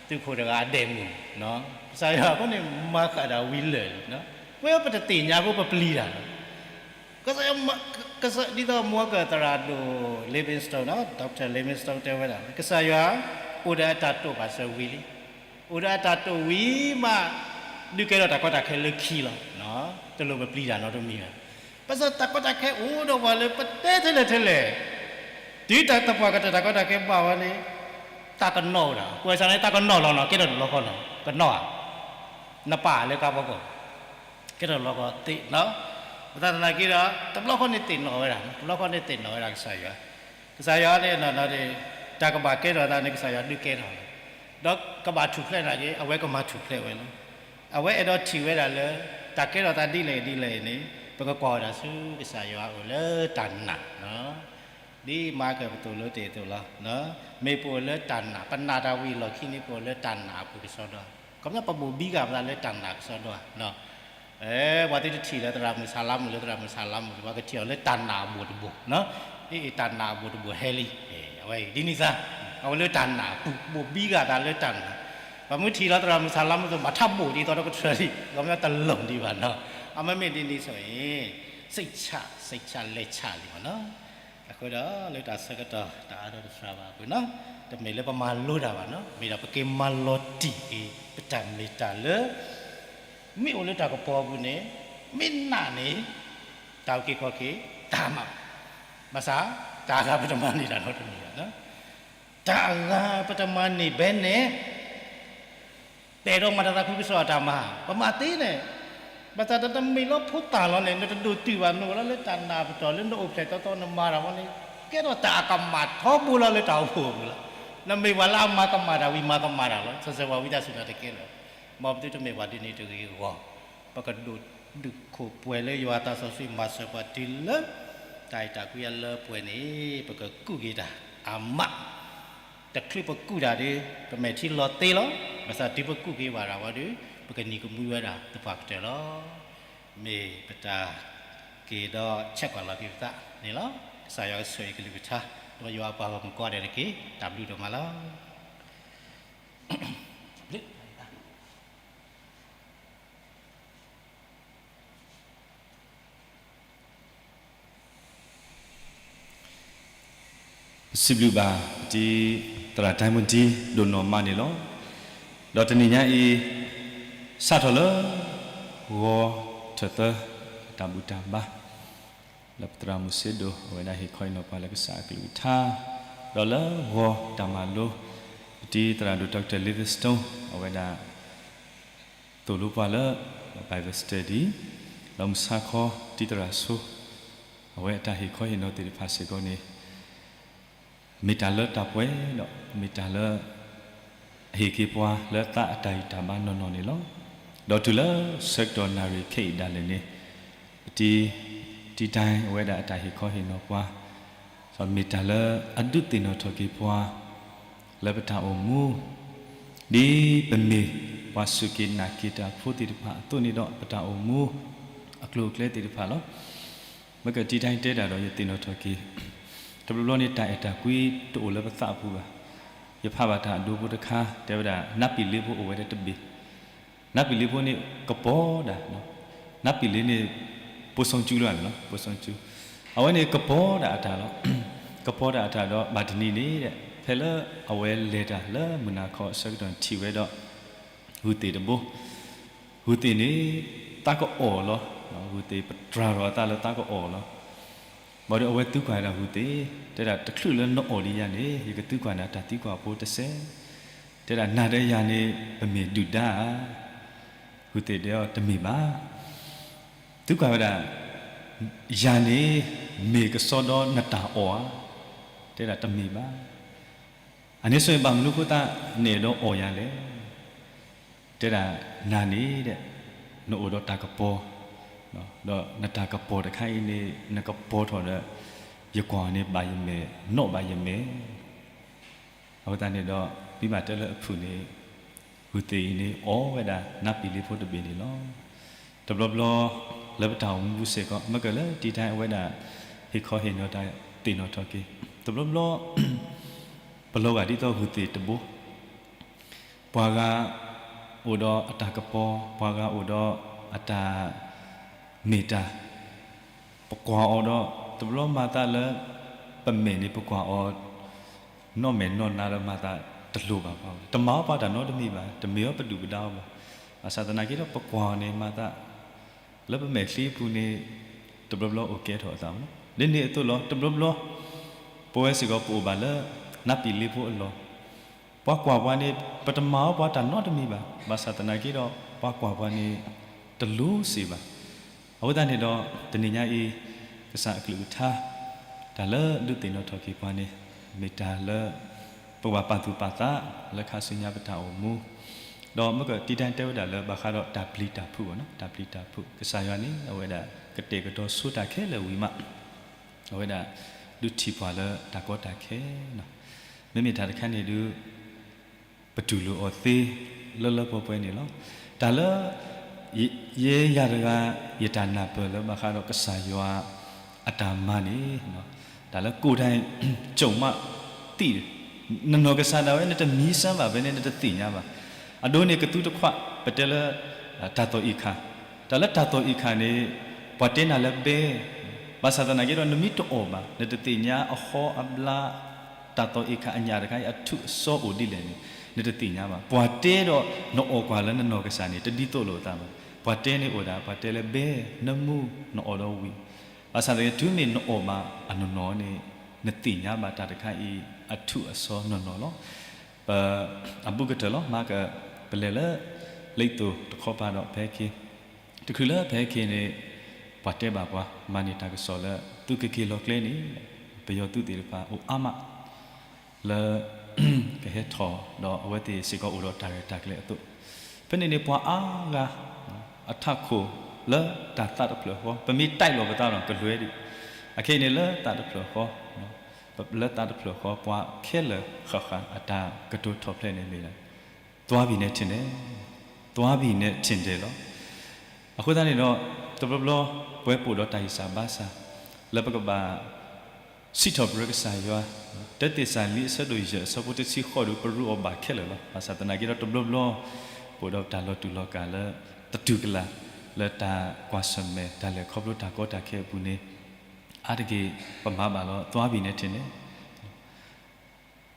သုးခိၣ်တဂၤအဒဲးမုၣ်, ကစၢ်ယွၤအဃိန့ၣ် မၤဃာ်ဒၣ်ဝံၤလၢာ်လံ, ပဝဲပတသ့ၣ်ညါဖိပပျံၤတၢ်လီၤ. ကစၢ်ယွၤ ကစၢ် ဒ်သိးမုၢ်ကၢၢ်သရၣ်ဒိၣ် Livingstone နီၤ, Doctor Livingstone တဲဝဲဒၣ် ကစၢ်ယွၤ အိၣ်ဒီးအတၢ်တိာ်ပာ်စၢၤဝံၤလံ, အိၣ်ဒီးအတၢ်တိာ်ဝံၤမး ဒုးကဲထီၣ်တၢ်ကီတၢ်ခဲလၢခံလီၤ. တလိၣ်ပပျံၤတၢ်နီတမံၤဘၣ်. ဘၣ်ဆၣ်တၢ်ကီတၢ်ခဲအိၣ်ဒီးပှၤလၢပတဲထဲလဲၣ်ထဲလဲၣ်, တုၤတၢ်သပှၢ်ကတၢၢ်တၢ်ကီတၢ်ခဲဘၣ်ဝဲန့ၣ် တၢ်ကနီၣ်ဝဲဒၣ်, ကွဲးစးန့ၣ် တၢ်ကနီၣ်လီၤနီၤ, ကဲထီၣ်တဘျီဃီနီၤ, ကနီၣ်ဧါ, နပာ်လၢကါဖီခိၣ် ကဲထီၣ်တဘျီဃီသ့ၣ်နီၤ, ဘၣ်ဆၣ်သနာ်က့ဒီး တဘျီဃီန့ၣ်သ့ၣ်နီၣ်ဝဲဒၣ်, တဘျီဃီန့ၣ်သ့ၣ်နီၣ်ဝဲဒၣ်ကစၢ်ယွၤ, ကစၢ်ယွၤန့ၣ်နီၤန့ၣ် တၢ်ကဘၣ်ကဲထီၣ်သးန့ၣ် ကစၢ်ယွၤဒုးကဲထီၣ်လီၤ, ဒီးကဘၣ်ထူၣ်ဖျဲးနာ်က့ အဝဲကမၤထူၣ်ဖျဲးဝဲလီၤ. အဝဲအဲၣ်ဒိးထံၣ်ဝဲဒၣ်လၢ တၢ်ကဲထီၣ်သးဒ်လဲၣ်ဒ်လဲၣ်န့ၣ် ပကကွၢ်ဝဲဒၣ်ဆူကစၢ်ယွၤအအိၣ်လၢတၢ်နာ် ဒ်မၤကၢၢ်ပသိၣ်လိတ့ၢ်အသိးလီၤ. မ့ၢ်ပအိၣ်လၢတၢ်နာ်, ပနာ်တၢ်ဝံၤအလီၢ်ခံန့ၣ် ပအိၣ်လၢတၢ်နာ်အပူၤကစီဒီ, ခီပညီပဘိၣ်ဘံဂၤပသးလၢတၢ်နာ်ကစီဒီဧါ. ပှၤသုတထံၣ်လၢသရၣ်မုၣ်ဆါလါမုၣ်လၢသရၣ်မုၣ်ဆါလါမုၣ်, ပှၤကထံၣ်အီၤလၢတၢ်နာ်အဘိၣ်တဘိၣ်, အ့ၣ် တၢ်နာ်အဘိၣ်တဘိၣ်ဟဲလံ, အဝဲအံၤဒ်န့ၣ်စ့ၢ်, အဝဲလၢတၢ်နာ်အပူၤ ဘိၣ်ဘံဂၤသးလၢတၢ်နာ်, ပှၤမ့ၢ်ထံၣ်လီၤသရၣ်မုၣ်ဆါလါမုၣ်သိး ဘၣ်ထးဘိၣ်ဒ်သိးဒီးကထြၢလံ, ခီပညီတလိၣ်ဒံးဘၣ်နီၤ, အမ့မ့ၢ်ဒ်န့ၣ်ဆိၣ်အံၤ စိတ်ချ, စိတ်ချ လဲၤဆးလံမ့ၢ်နီၤ. အဃိဒီးလၢတၢ်ဆၢကတီၢ် တၢ်အါထီၣ်တစှၤဘၣ်အပူၤနီၤ, တမ့ၢ်လၢပမၤလိတၢ်ဘၣ်နီၤ, မ့ၢ်ဒီးပက့ၤမၤလီၤတံၢ်က့ၤ ပတၢ်မ့ၢ်တၢ်လၢ မ့ၢ်အိၣ်လၢတၢ်ကပီၤအပူၤန့ၣ် မ့ၢ်နာ်န့ၣ် တၢ်အုၣ်က့ၤခီၣ်က့ၤ တၢ်မၤ, ဘၣ်ဆၣ် တၢ်အဂၤပတမၤန့ၢ်တၢ်နီတမံၤဘၣ်နီၤ, တၢ်အဂၤပတမၤန့ၢ်ဘဲန့ၣ် ပအဲၣ်ဒိးမၤတၢ်သးခုကစီၣ်အတၢ်မၤ, ပမၤသ့န့ၣ်, ဘၣ်ဆၣ်တမ့ၢ်လၢဖိသၣ်လီၤန့ၣ် နတဒိၣ်တုာ်ဘၣ်, နအိၣ်လီၤလၢတၢ်နာ်အပတီၢ်လၢနအိၣ်ဖျဲၣ်သီသီနမၤတၢ်ဝဲန့ၣ် ကဲထီၣ်တၢ်အကမၣ်ထီဘိလီၤလၢတၢ်အိၣ်ဖှိၣ်အပူၤလီၤ. နမ့ၢ်ပှၤလၢအမၤကမၣ်တၢ်ဝံၤမၤကမၣ်တၢ်လီၤ, ဆၢဆၢဝဲဝံသးစူၤနတကဲလၢၤ, မ်ပသုတမ့ၢ်ပှၤဒ်န့ၣ်တဂ့ၤအဂီၢ်, ပကဒိၣ်ဒုးခိၣ်ပှဲၤလၢယွၤသးစီဆှံမၤစၢၤပှၤတုၤလၢ တၢ်အဲၣ်တၢ်ကွံအလၢပှဲၤန့ၣ် ပကကူးက့ၤတၢ်အမး တချုးပကူးတၢ်ဒီး ပမဲာ်ထံလီၤသ့လီၤ. ဘၣ်ဆၣ်တုၤပကူးက့ၤဘၣ်တၢ်ဝဲဒီး ပကနံၤကမှံဝဲဒၣ်သပှၢ်ကတၢၢ်လီၤ. မ့ၢ်ပတၢ်က့ၤဒီးဆဲးကွၢ်လီၤက့ၤပသးန့ၣ်လီၤ. ကစၢ်ယွၤကဆိၣ်ဂ့ၤကလုၢ်ကထါ ဒီးယွၤအပှၤဂီၢ်မုၢ်ကိးဂၤဒဲးတက့ၢ်. တၢ်ဘျုးဒိၣ်မးလီၤ. ပစံးဘျုးဘၣ် ပတံၤသရၣ်တၢ်မုၢ်တံၤ ဒိၣ်နီၢ်မးန့ၣ်လီၤ. ဒီးတနံၤညါအံၤ စးထီၣ်လၢ ဂီၤထၢၣ်သၢ တၢ်ဘူၣ်တၢ်ဘါ လၢပသရၣ်မုၣ်စ့ဒိၣ် အဝဲဒၣ်ဟ့ၣ်ခီဟ့ၣ်နီၤပှၤလၢကစၢ်အကလုၢ်ကထါ, ဒီးလၢဂီၤတၢ်မၤလိ ပတံၤသရၣ်ဒိၣ် Doctor Livingstone အဝဲဒၣ် သိၣ်လိပှၤလၢ Bible study ဒီးမုၢ်ဆါခီ တံၤသရၣ်ဆိ အဝဲအတၢ်ဟ့ၣ်ခီဟ့ၣ်နီၤသ့ၣ်တဖၣ်စ့ၢ်ကီးန့ၣ် မ့ၢ်တၢ်လၢတၢ်ပှဲၤဒီး မ့ၢ်တၢ်လၢ အဟ့ၣ်က့ၤပှၤလၢသးအတၢ်ဂံၢ်တၢ်ဘါနီၢ်နီၢ်န့ၣ်လီၤ. ဒီးတုၤလၢဆၢကတီၢ်နၣ်ရံၣ်ခဲအံၤဒၣ်လဲာ်န့ၣ် ပတံၤ တံၤတၢ်အဝဲဒၣ်အတၢ်ဟ့ၣ်ခီဟ့ၣ်နီၤပှၤ ဒီးမ့ၢ်တၢ်လၢအဒုးသ့ၣ်နီၣ်ထီၣ်က့ၤပှၤ လၢပတၢ်အိၣ်မူ ဒ်ပမ့ၢ်ပှၤစူၢ်က့ၤနာ်က့ၤတၢ်ဖိသ့ၣ်တဖၣ်အသိးန့ၣ်ဒီး ပတၢ်အိၣ်မူ အကျိၤအကျဲသ့ၣ်တဖၣ်လီၤ. မ့ၢ်ကတံၤတၢ်တဲဒၣ်ဒီးယသ့ၣ်နီၣ်ထီၣ်က့ၤ တဘျီဘျီန့ၣ် တၢ်အဲၣ်တၢ်ကွံတအိၣ်လၢပသးအပူၤဘၣ်. ယဖးဘၣ်တၢ်အဒိဖိတခါ တဲဝဲဒၣ် နါပံာ်လ့ဖိအိၣ်ဝဲဒၣ်တဘ့ၣ် နါပံာ်လ့ဖိန့ၣ် ကပီၤဒၣ်, နါပံာ်လ့န့ၣ် ပိာ်စီကၠူလၢန့ၣ်လီၤ, ပိာ်စီကၠူ, အဝဲန့ၣ်ကပီၤဒၣ်အတၢ်လီၤ. ကပီၤဒၣ်အတၢ်ဒီး ဘၣ်တနံၤန့ၣ်ဒီး ဖဲလၢအဝဲလဲၤတၢ်လၢမုၢ်နၤခီအဆၢကတီၢ်န့ၣ် ထံၣ်ဝဲဒီး ဂုၢ်သ့ၣ်တဘိ, ဂုၢ်သ့ၣ်န့ၣ် သးကအီၣ်လီၤ. ဂုၢ်သ့ၣ်ပတြၢ်ထီၣ်အသးလၢသးကအီၣ်လီၤ. ဘၣ်ဒီးအဝဲသံကွၢ်ဝဲဒၣ်ဂုၢ်သ့ၣ်, တဲဒၣ်တချုးလၢနအီၣ်ဒံးယၤန့ၣ် ယကသံကွၢ်နၤတၢ်သံကွၢ်ဖိတစဲး, တဲဒၣ်နၤဒီးယၤန့ၣ် ပမ့ၢ်ဒုၣ်ဒါဧါ. ဂုၢ်သ့ၣ်တဲအီၤတမ့ၢ်ဘၣ်. သံကွၢ်ဝဲဒၣ်, ယၤန့ၣ် မ့ၢ်ကစီဒီနတၢ်အီၣ်ဧါ. တဲဒၣ်တမ့ၢ်ဘၣ်. အန့ၣ်ဆိဘၣ်မနုၤဃိသတးနအဲၣ်ဒိးအီၣ်ယၤလဲၣ်. တဲဒၣ်နၤန့ၣ်ဒီး နအိၣ်ဒီးတၢ်ကပီၤ, ဒီးနတၢ်ကပီၤတခါအံၤန့ၣ် နကပီၤထီၣ်ဒီး ယကွၢ်အီၤန့ၣ်ဘၣ်ယမဲာ်, နီၣ်ဘၣ်ယမဲာ်. အဃိသတးန့ၣ်ဒီး မ့ၢ်ဘၣ်တဲလၢအဖုၣ်န့ၣ် ဂုၢ်သ့ၣ်အံၤန့ၣ် အီၣ်ဝဲဒၣ်နါပံာ်လ့ဖိတဘ့ၣ်န့ၣ်လီၤ. တဘျီဘျီ လၢပတၢ်အိၣ်မူပူၤစ့ၢ်ကီး မ့ၢ်ကလၢတံၤတၢ်အဝဲဒၣ် ဟ့ၣ်ခီဟ့ၣ်နီၤတၢ်သ့ၣ်နီၣ်ထီၣ်က့ၤ, တဘျီဘျီ ပလီၤဂာ်ဒ်သိးဂုၢ်သ့ၣ်တဘိ, ပှၤဂၤအိၣ်ဒီးအတၢ်ကပီၤ, ပှၤဂၤအိၣ်ဒီးအတၢ်မ့ၢ်တၢ် ပကွၢ်အီၤဒီး တဘျီမၤသးလၢ ပမဲာ်န့ၣ် ပကွၢ်အီၤ နီၢ်မဲာ်နီၢ်နါလၢမၤသးတလိၤဘၣ်ပှၤဘၣ်, တမၤအီၣ်ပှၤတၢ်နီတမံၤဘၣ်, တမ့ၢ်အီၤပဒုၣ်ပဒါအီၤဘၣ်. ဘၣ်ဆၣ်သနာ်က့ဒီး ပကွၢ်အီၤန့ၣ် မၤသး လၢပမဲာ်ချံအပူၤန့ၣ် တဘျီဘျီအိၣ်ကဲထီၣ်အသးမးလီၤ. ဒ်န့ၣ်အသိးလီၤ တဘျီဘျီ ပဝဲစ့ၢ်ကီးပအိၣ်ဘၣ်လၢ နါပံာ်လ့ဖိအလီၢ် ပှၤကွၢ်ပှၤန့ၣ် ပတမၤအီၣ်ပှၤတၢ်နီတမံၤဘၣ်. ဘၣ်ဆၣ်သနာ်က့ဒီး ပှၤကွၢ်ပှၤန့ၣ် တလိၤစ့ၢ်ဘၣ်. အဃိသတးန့ၣ်ဒီး တနံၤညါအံၤ ကစၢ်အကလုၢ်ကထါ တၢ်လၢဒုးသ့ၣ်နီၣ်ထီၣ်က့ၤပှၤန့ၣ် မ့ၢ်တၢ်လၢ ပကဘၣ်ပာ်သူၣ်ပာ်သး လၢခါဆူညါပတၢ်အိၣ်မူ, ဒီးမ့ၢ်ကတံၤတၢ်တဲဝဲဒၣ်လၢဘၣ်ဃးဒီးတၢ်ပျံၤတၢ်ဖုးဘၣ်နီၤ, တၢ်ပျံၤတၢ်ဖုး ကစၢ်ယွၤန့ၣ် အဝဲဒၣ်ကတဲာ်ကတီၤဆိတၢ်ခဲလၢာ်ဝံၤမး အဝဲဒၣ် ဒုးထံၣ်ပှၤလၢတၢ်ကီတၢ်ခဲလီၤ. မ့မ့ၢ်တၢ်တခါန့ၣ်ဒုး ပတူၢ်လိာ်အီၤသ့ လၢလၢပှဲၤပှဲၤန့ၣ်လီၤ. တၢ်လၢ ယဲယၤတဂၤ ယတၢ်နၢ်ပၢၢ်လၢဘၣ်ဃးဒီးကစၢ်ယွၤအတၢ်မၤန့ၣ် တၢ်လၢ ကိုယ်တိုင်ကြုံမသိ နနီၢ်ကစၢ်ဒၣ်ဝဲ နတမံစၢ်ဘၣ်ဖဲန့ၣ် နတသ့ၣ်ညါဘၣ်. အဒိန့ၣ်ကသူတခွး ပတဲလၢ တၢ်သီၣ်အံၣ်ခါ, တၢ်လၢတၢ်သီၣ်အံၣ်ခါန့ၣ် ပှၤတဲနၤလၢဘဲ, ဘၣ်ဆၣ်သနာ်က့ဒီး နမ့ၢ်တအီၣ်ဘၣ် နတသ့ၣ်ညါအဟီအဘျါ တၢ်သီၣ်အံၣ်ခါအညၣ်တခါအံၤ အထူးအစီအိၣ်ဒ်လဲၣ်န့ၣ် နတသ့ၣ်ညါဘၣ်. ပှၤတဲဒီးနအီၣ်ကွၢ်လၢနနီၢ်ကစၢ်န့ၣ် တဒ်သိးလိာ်အသးဘၣ်. ပှၤတဲန့ၣ်အိၣ်ဒၣ် ပှၤတဲလၢဘဲ, နမူ, နအီၣ်ဒီးဝံၤ, ဘၣ်ဆၣ်သနာ်က့ တုၤမ့ၢ်နအီၣ်ဘၣ်အနီၢ်နီၢ်န့ၣ် နသ့ၣ်ညါဘၣ်တၢ်တခါအံၤ အထူးအစီနီၢ်နီၢ်လီၤ. ပ အဘူးကတၢၢ်လီၤ. မၤက ပလဲၤလၢ လံာ်သိၣ်တခီပၤဒီးဖဲခ့, တချုးလၢဖဲခ့န့ၣ် ပှၤတဲဘၣ်ပှၤ မၤန့ၢ်တၢ်ကစီၣ်လၢ သုးက့ၤက့ၤလီၤကျဲန့ၣ် ပယီၤသုးသ့ၣ်တဖၣ်အိၣ်အါမး လၢ ကဟဲထီၣ် ဒီးအဝဲသ့ၣ်စ့ၢ်ကီးအိၣ်ဒီးတၢ်ရဲၣ်တၢ်ကျဲၤအသိး, ဖဲန့ၣ်န့ၣ် ပှၤအါဂၤ အထးခိၣ်လၢတၢ်သးတဖျၢၣ်ဃီ ပမ့ၢ်တဲလီၤပသးဒီးကလွဲဒံး, အခဲအံၤန့ၣ်လၢသးတဖျၢၣ်ဃီ လၢသးတဖျၢၣ်ဃီ ပှၤခဲလၢာ်ဃၣ်ဃၣ်အတၢ်ကတိၤထီၣ်ဖျဲးန့ၣ်မ့ၢ်ဒၣ် သွားပြီနဲ့ထင်တယ်, သွားပြီနဲ့ထင်တယ်လီၤ. အဃိသတးန့ၣ်ဒီး တဘျီဘျီ ပဝဲပအိၣ်ဒီးတၢ်ဂံၢ်စၢ်ဘါစၢ် လၢပကဘၣ် စံးထီၣ်ပတြၢၤကစၢ်ယွၤ, တၢသ့းစၤလနံအဆၢဒိၣ်ယဲၢ်အဆၢဖိတဆံဃိးဒီး ပရူးအီၤဘၣ်ခဲလၢာ်လီၤ. ဘၣ်ဆၣ်သနာ်က့ဒီး တဘျီဘျီ ပအိၣ်ဒီးတၢ်လီၤတူာ်လီၤကာ်လၢ တတူၢ်ကလာ် လၢတၢ်ကွၢ်ဆၢၣ်မဲာ် တၢ်လဲၤခီဖျိတၢ်ကီတၢ်ခဲအပူၤန့ၣ် အါတက့ၢ် ပမၤဘၣ်လီၤ သွားပြီနဲ့ထင်တယ်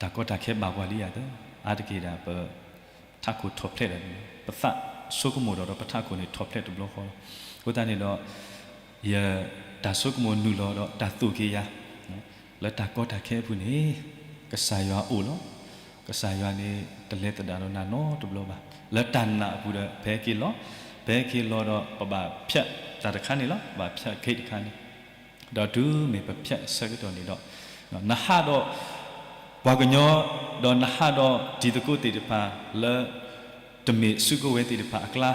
တၢ်ကီတၢ်ခဲဘၣ်ပှၤလံဧါသၢ, အါတက့ၢ်ဒၣ်ပ ထးခိၣ်ထီၣ်ဖျဲးဒီး ပသးဆိကမိၣ်ဒီး ဒီးပထးခိၣ်န့ၣ်ထီၣ်ဖျဲးတဘျီဃီလီၤ. အဃိသတးန့ၣ်ဒီး ယတၢ်ဆိကမိၣ်နုာ်လီၤဒီးတၢ်သိၣ်က့ၤယၤ လၢတၢ်ကီတၢ်ခဲအပူၤန့ၣ် ကစၢ်ယွၤအိၣ်လီၤ. ကစၢ်ယွၤန့ၣ် တလဲၤသဒၣ်ဒီးနၤနီတဘျီဘၣ်. လၢတၢ်နာ်အပူၤဒီး ဖဲက့ၤလီၤ, ဖဲက့ၤလီၤဒီး ပဘၣ်ဖျဲးတၢ်တခါန့ၣ်လီၤ. ပဘၣ်ဖျဲးဂ့ၢ်တခါန့ၣ် ဒီးတုၤမ့ၢ်ပဖျဲးဆၢကတီၢ်န့ၣ်ဒီး နဟးဒီး ပှၤကညီ ဒီးနဟးဒီးတံၤသကိးသ့ၣ်တဖၣ်လၢ တမ့ၢ်စုကဝဲၤသ့ၣ်တဖၣ်အကျါ,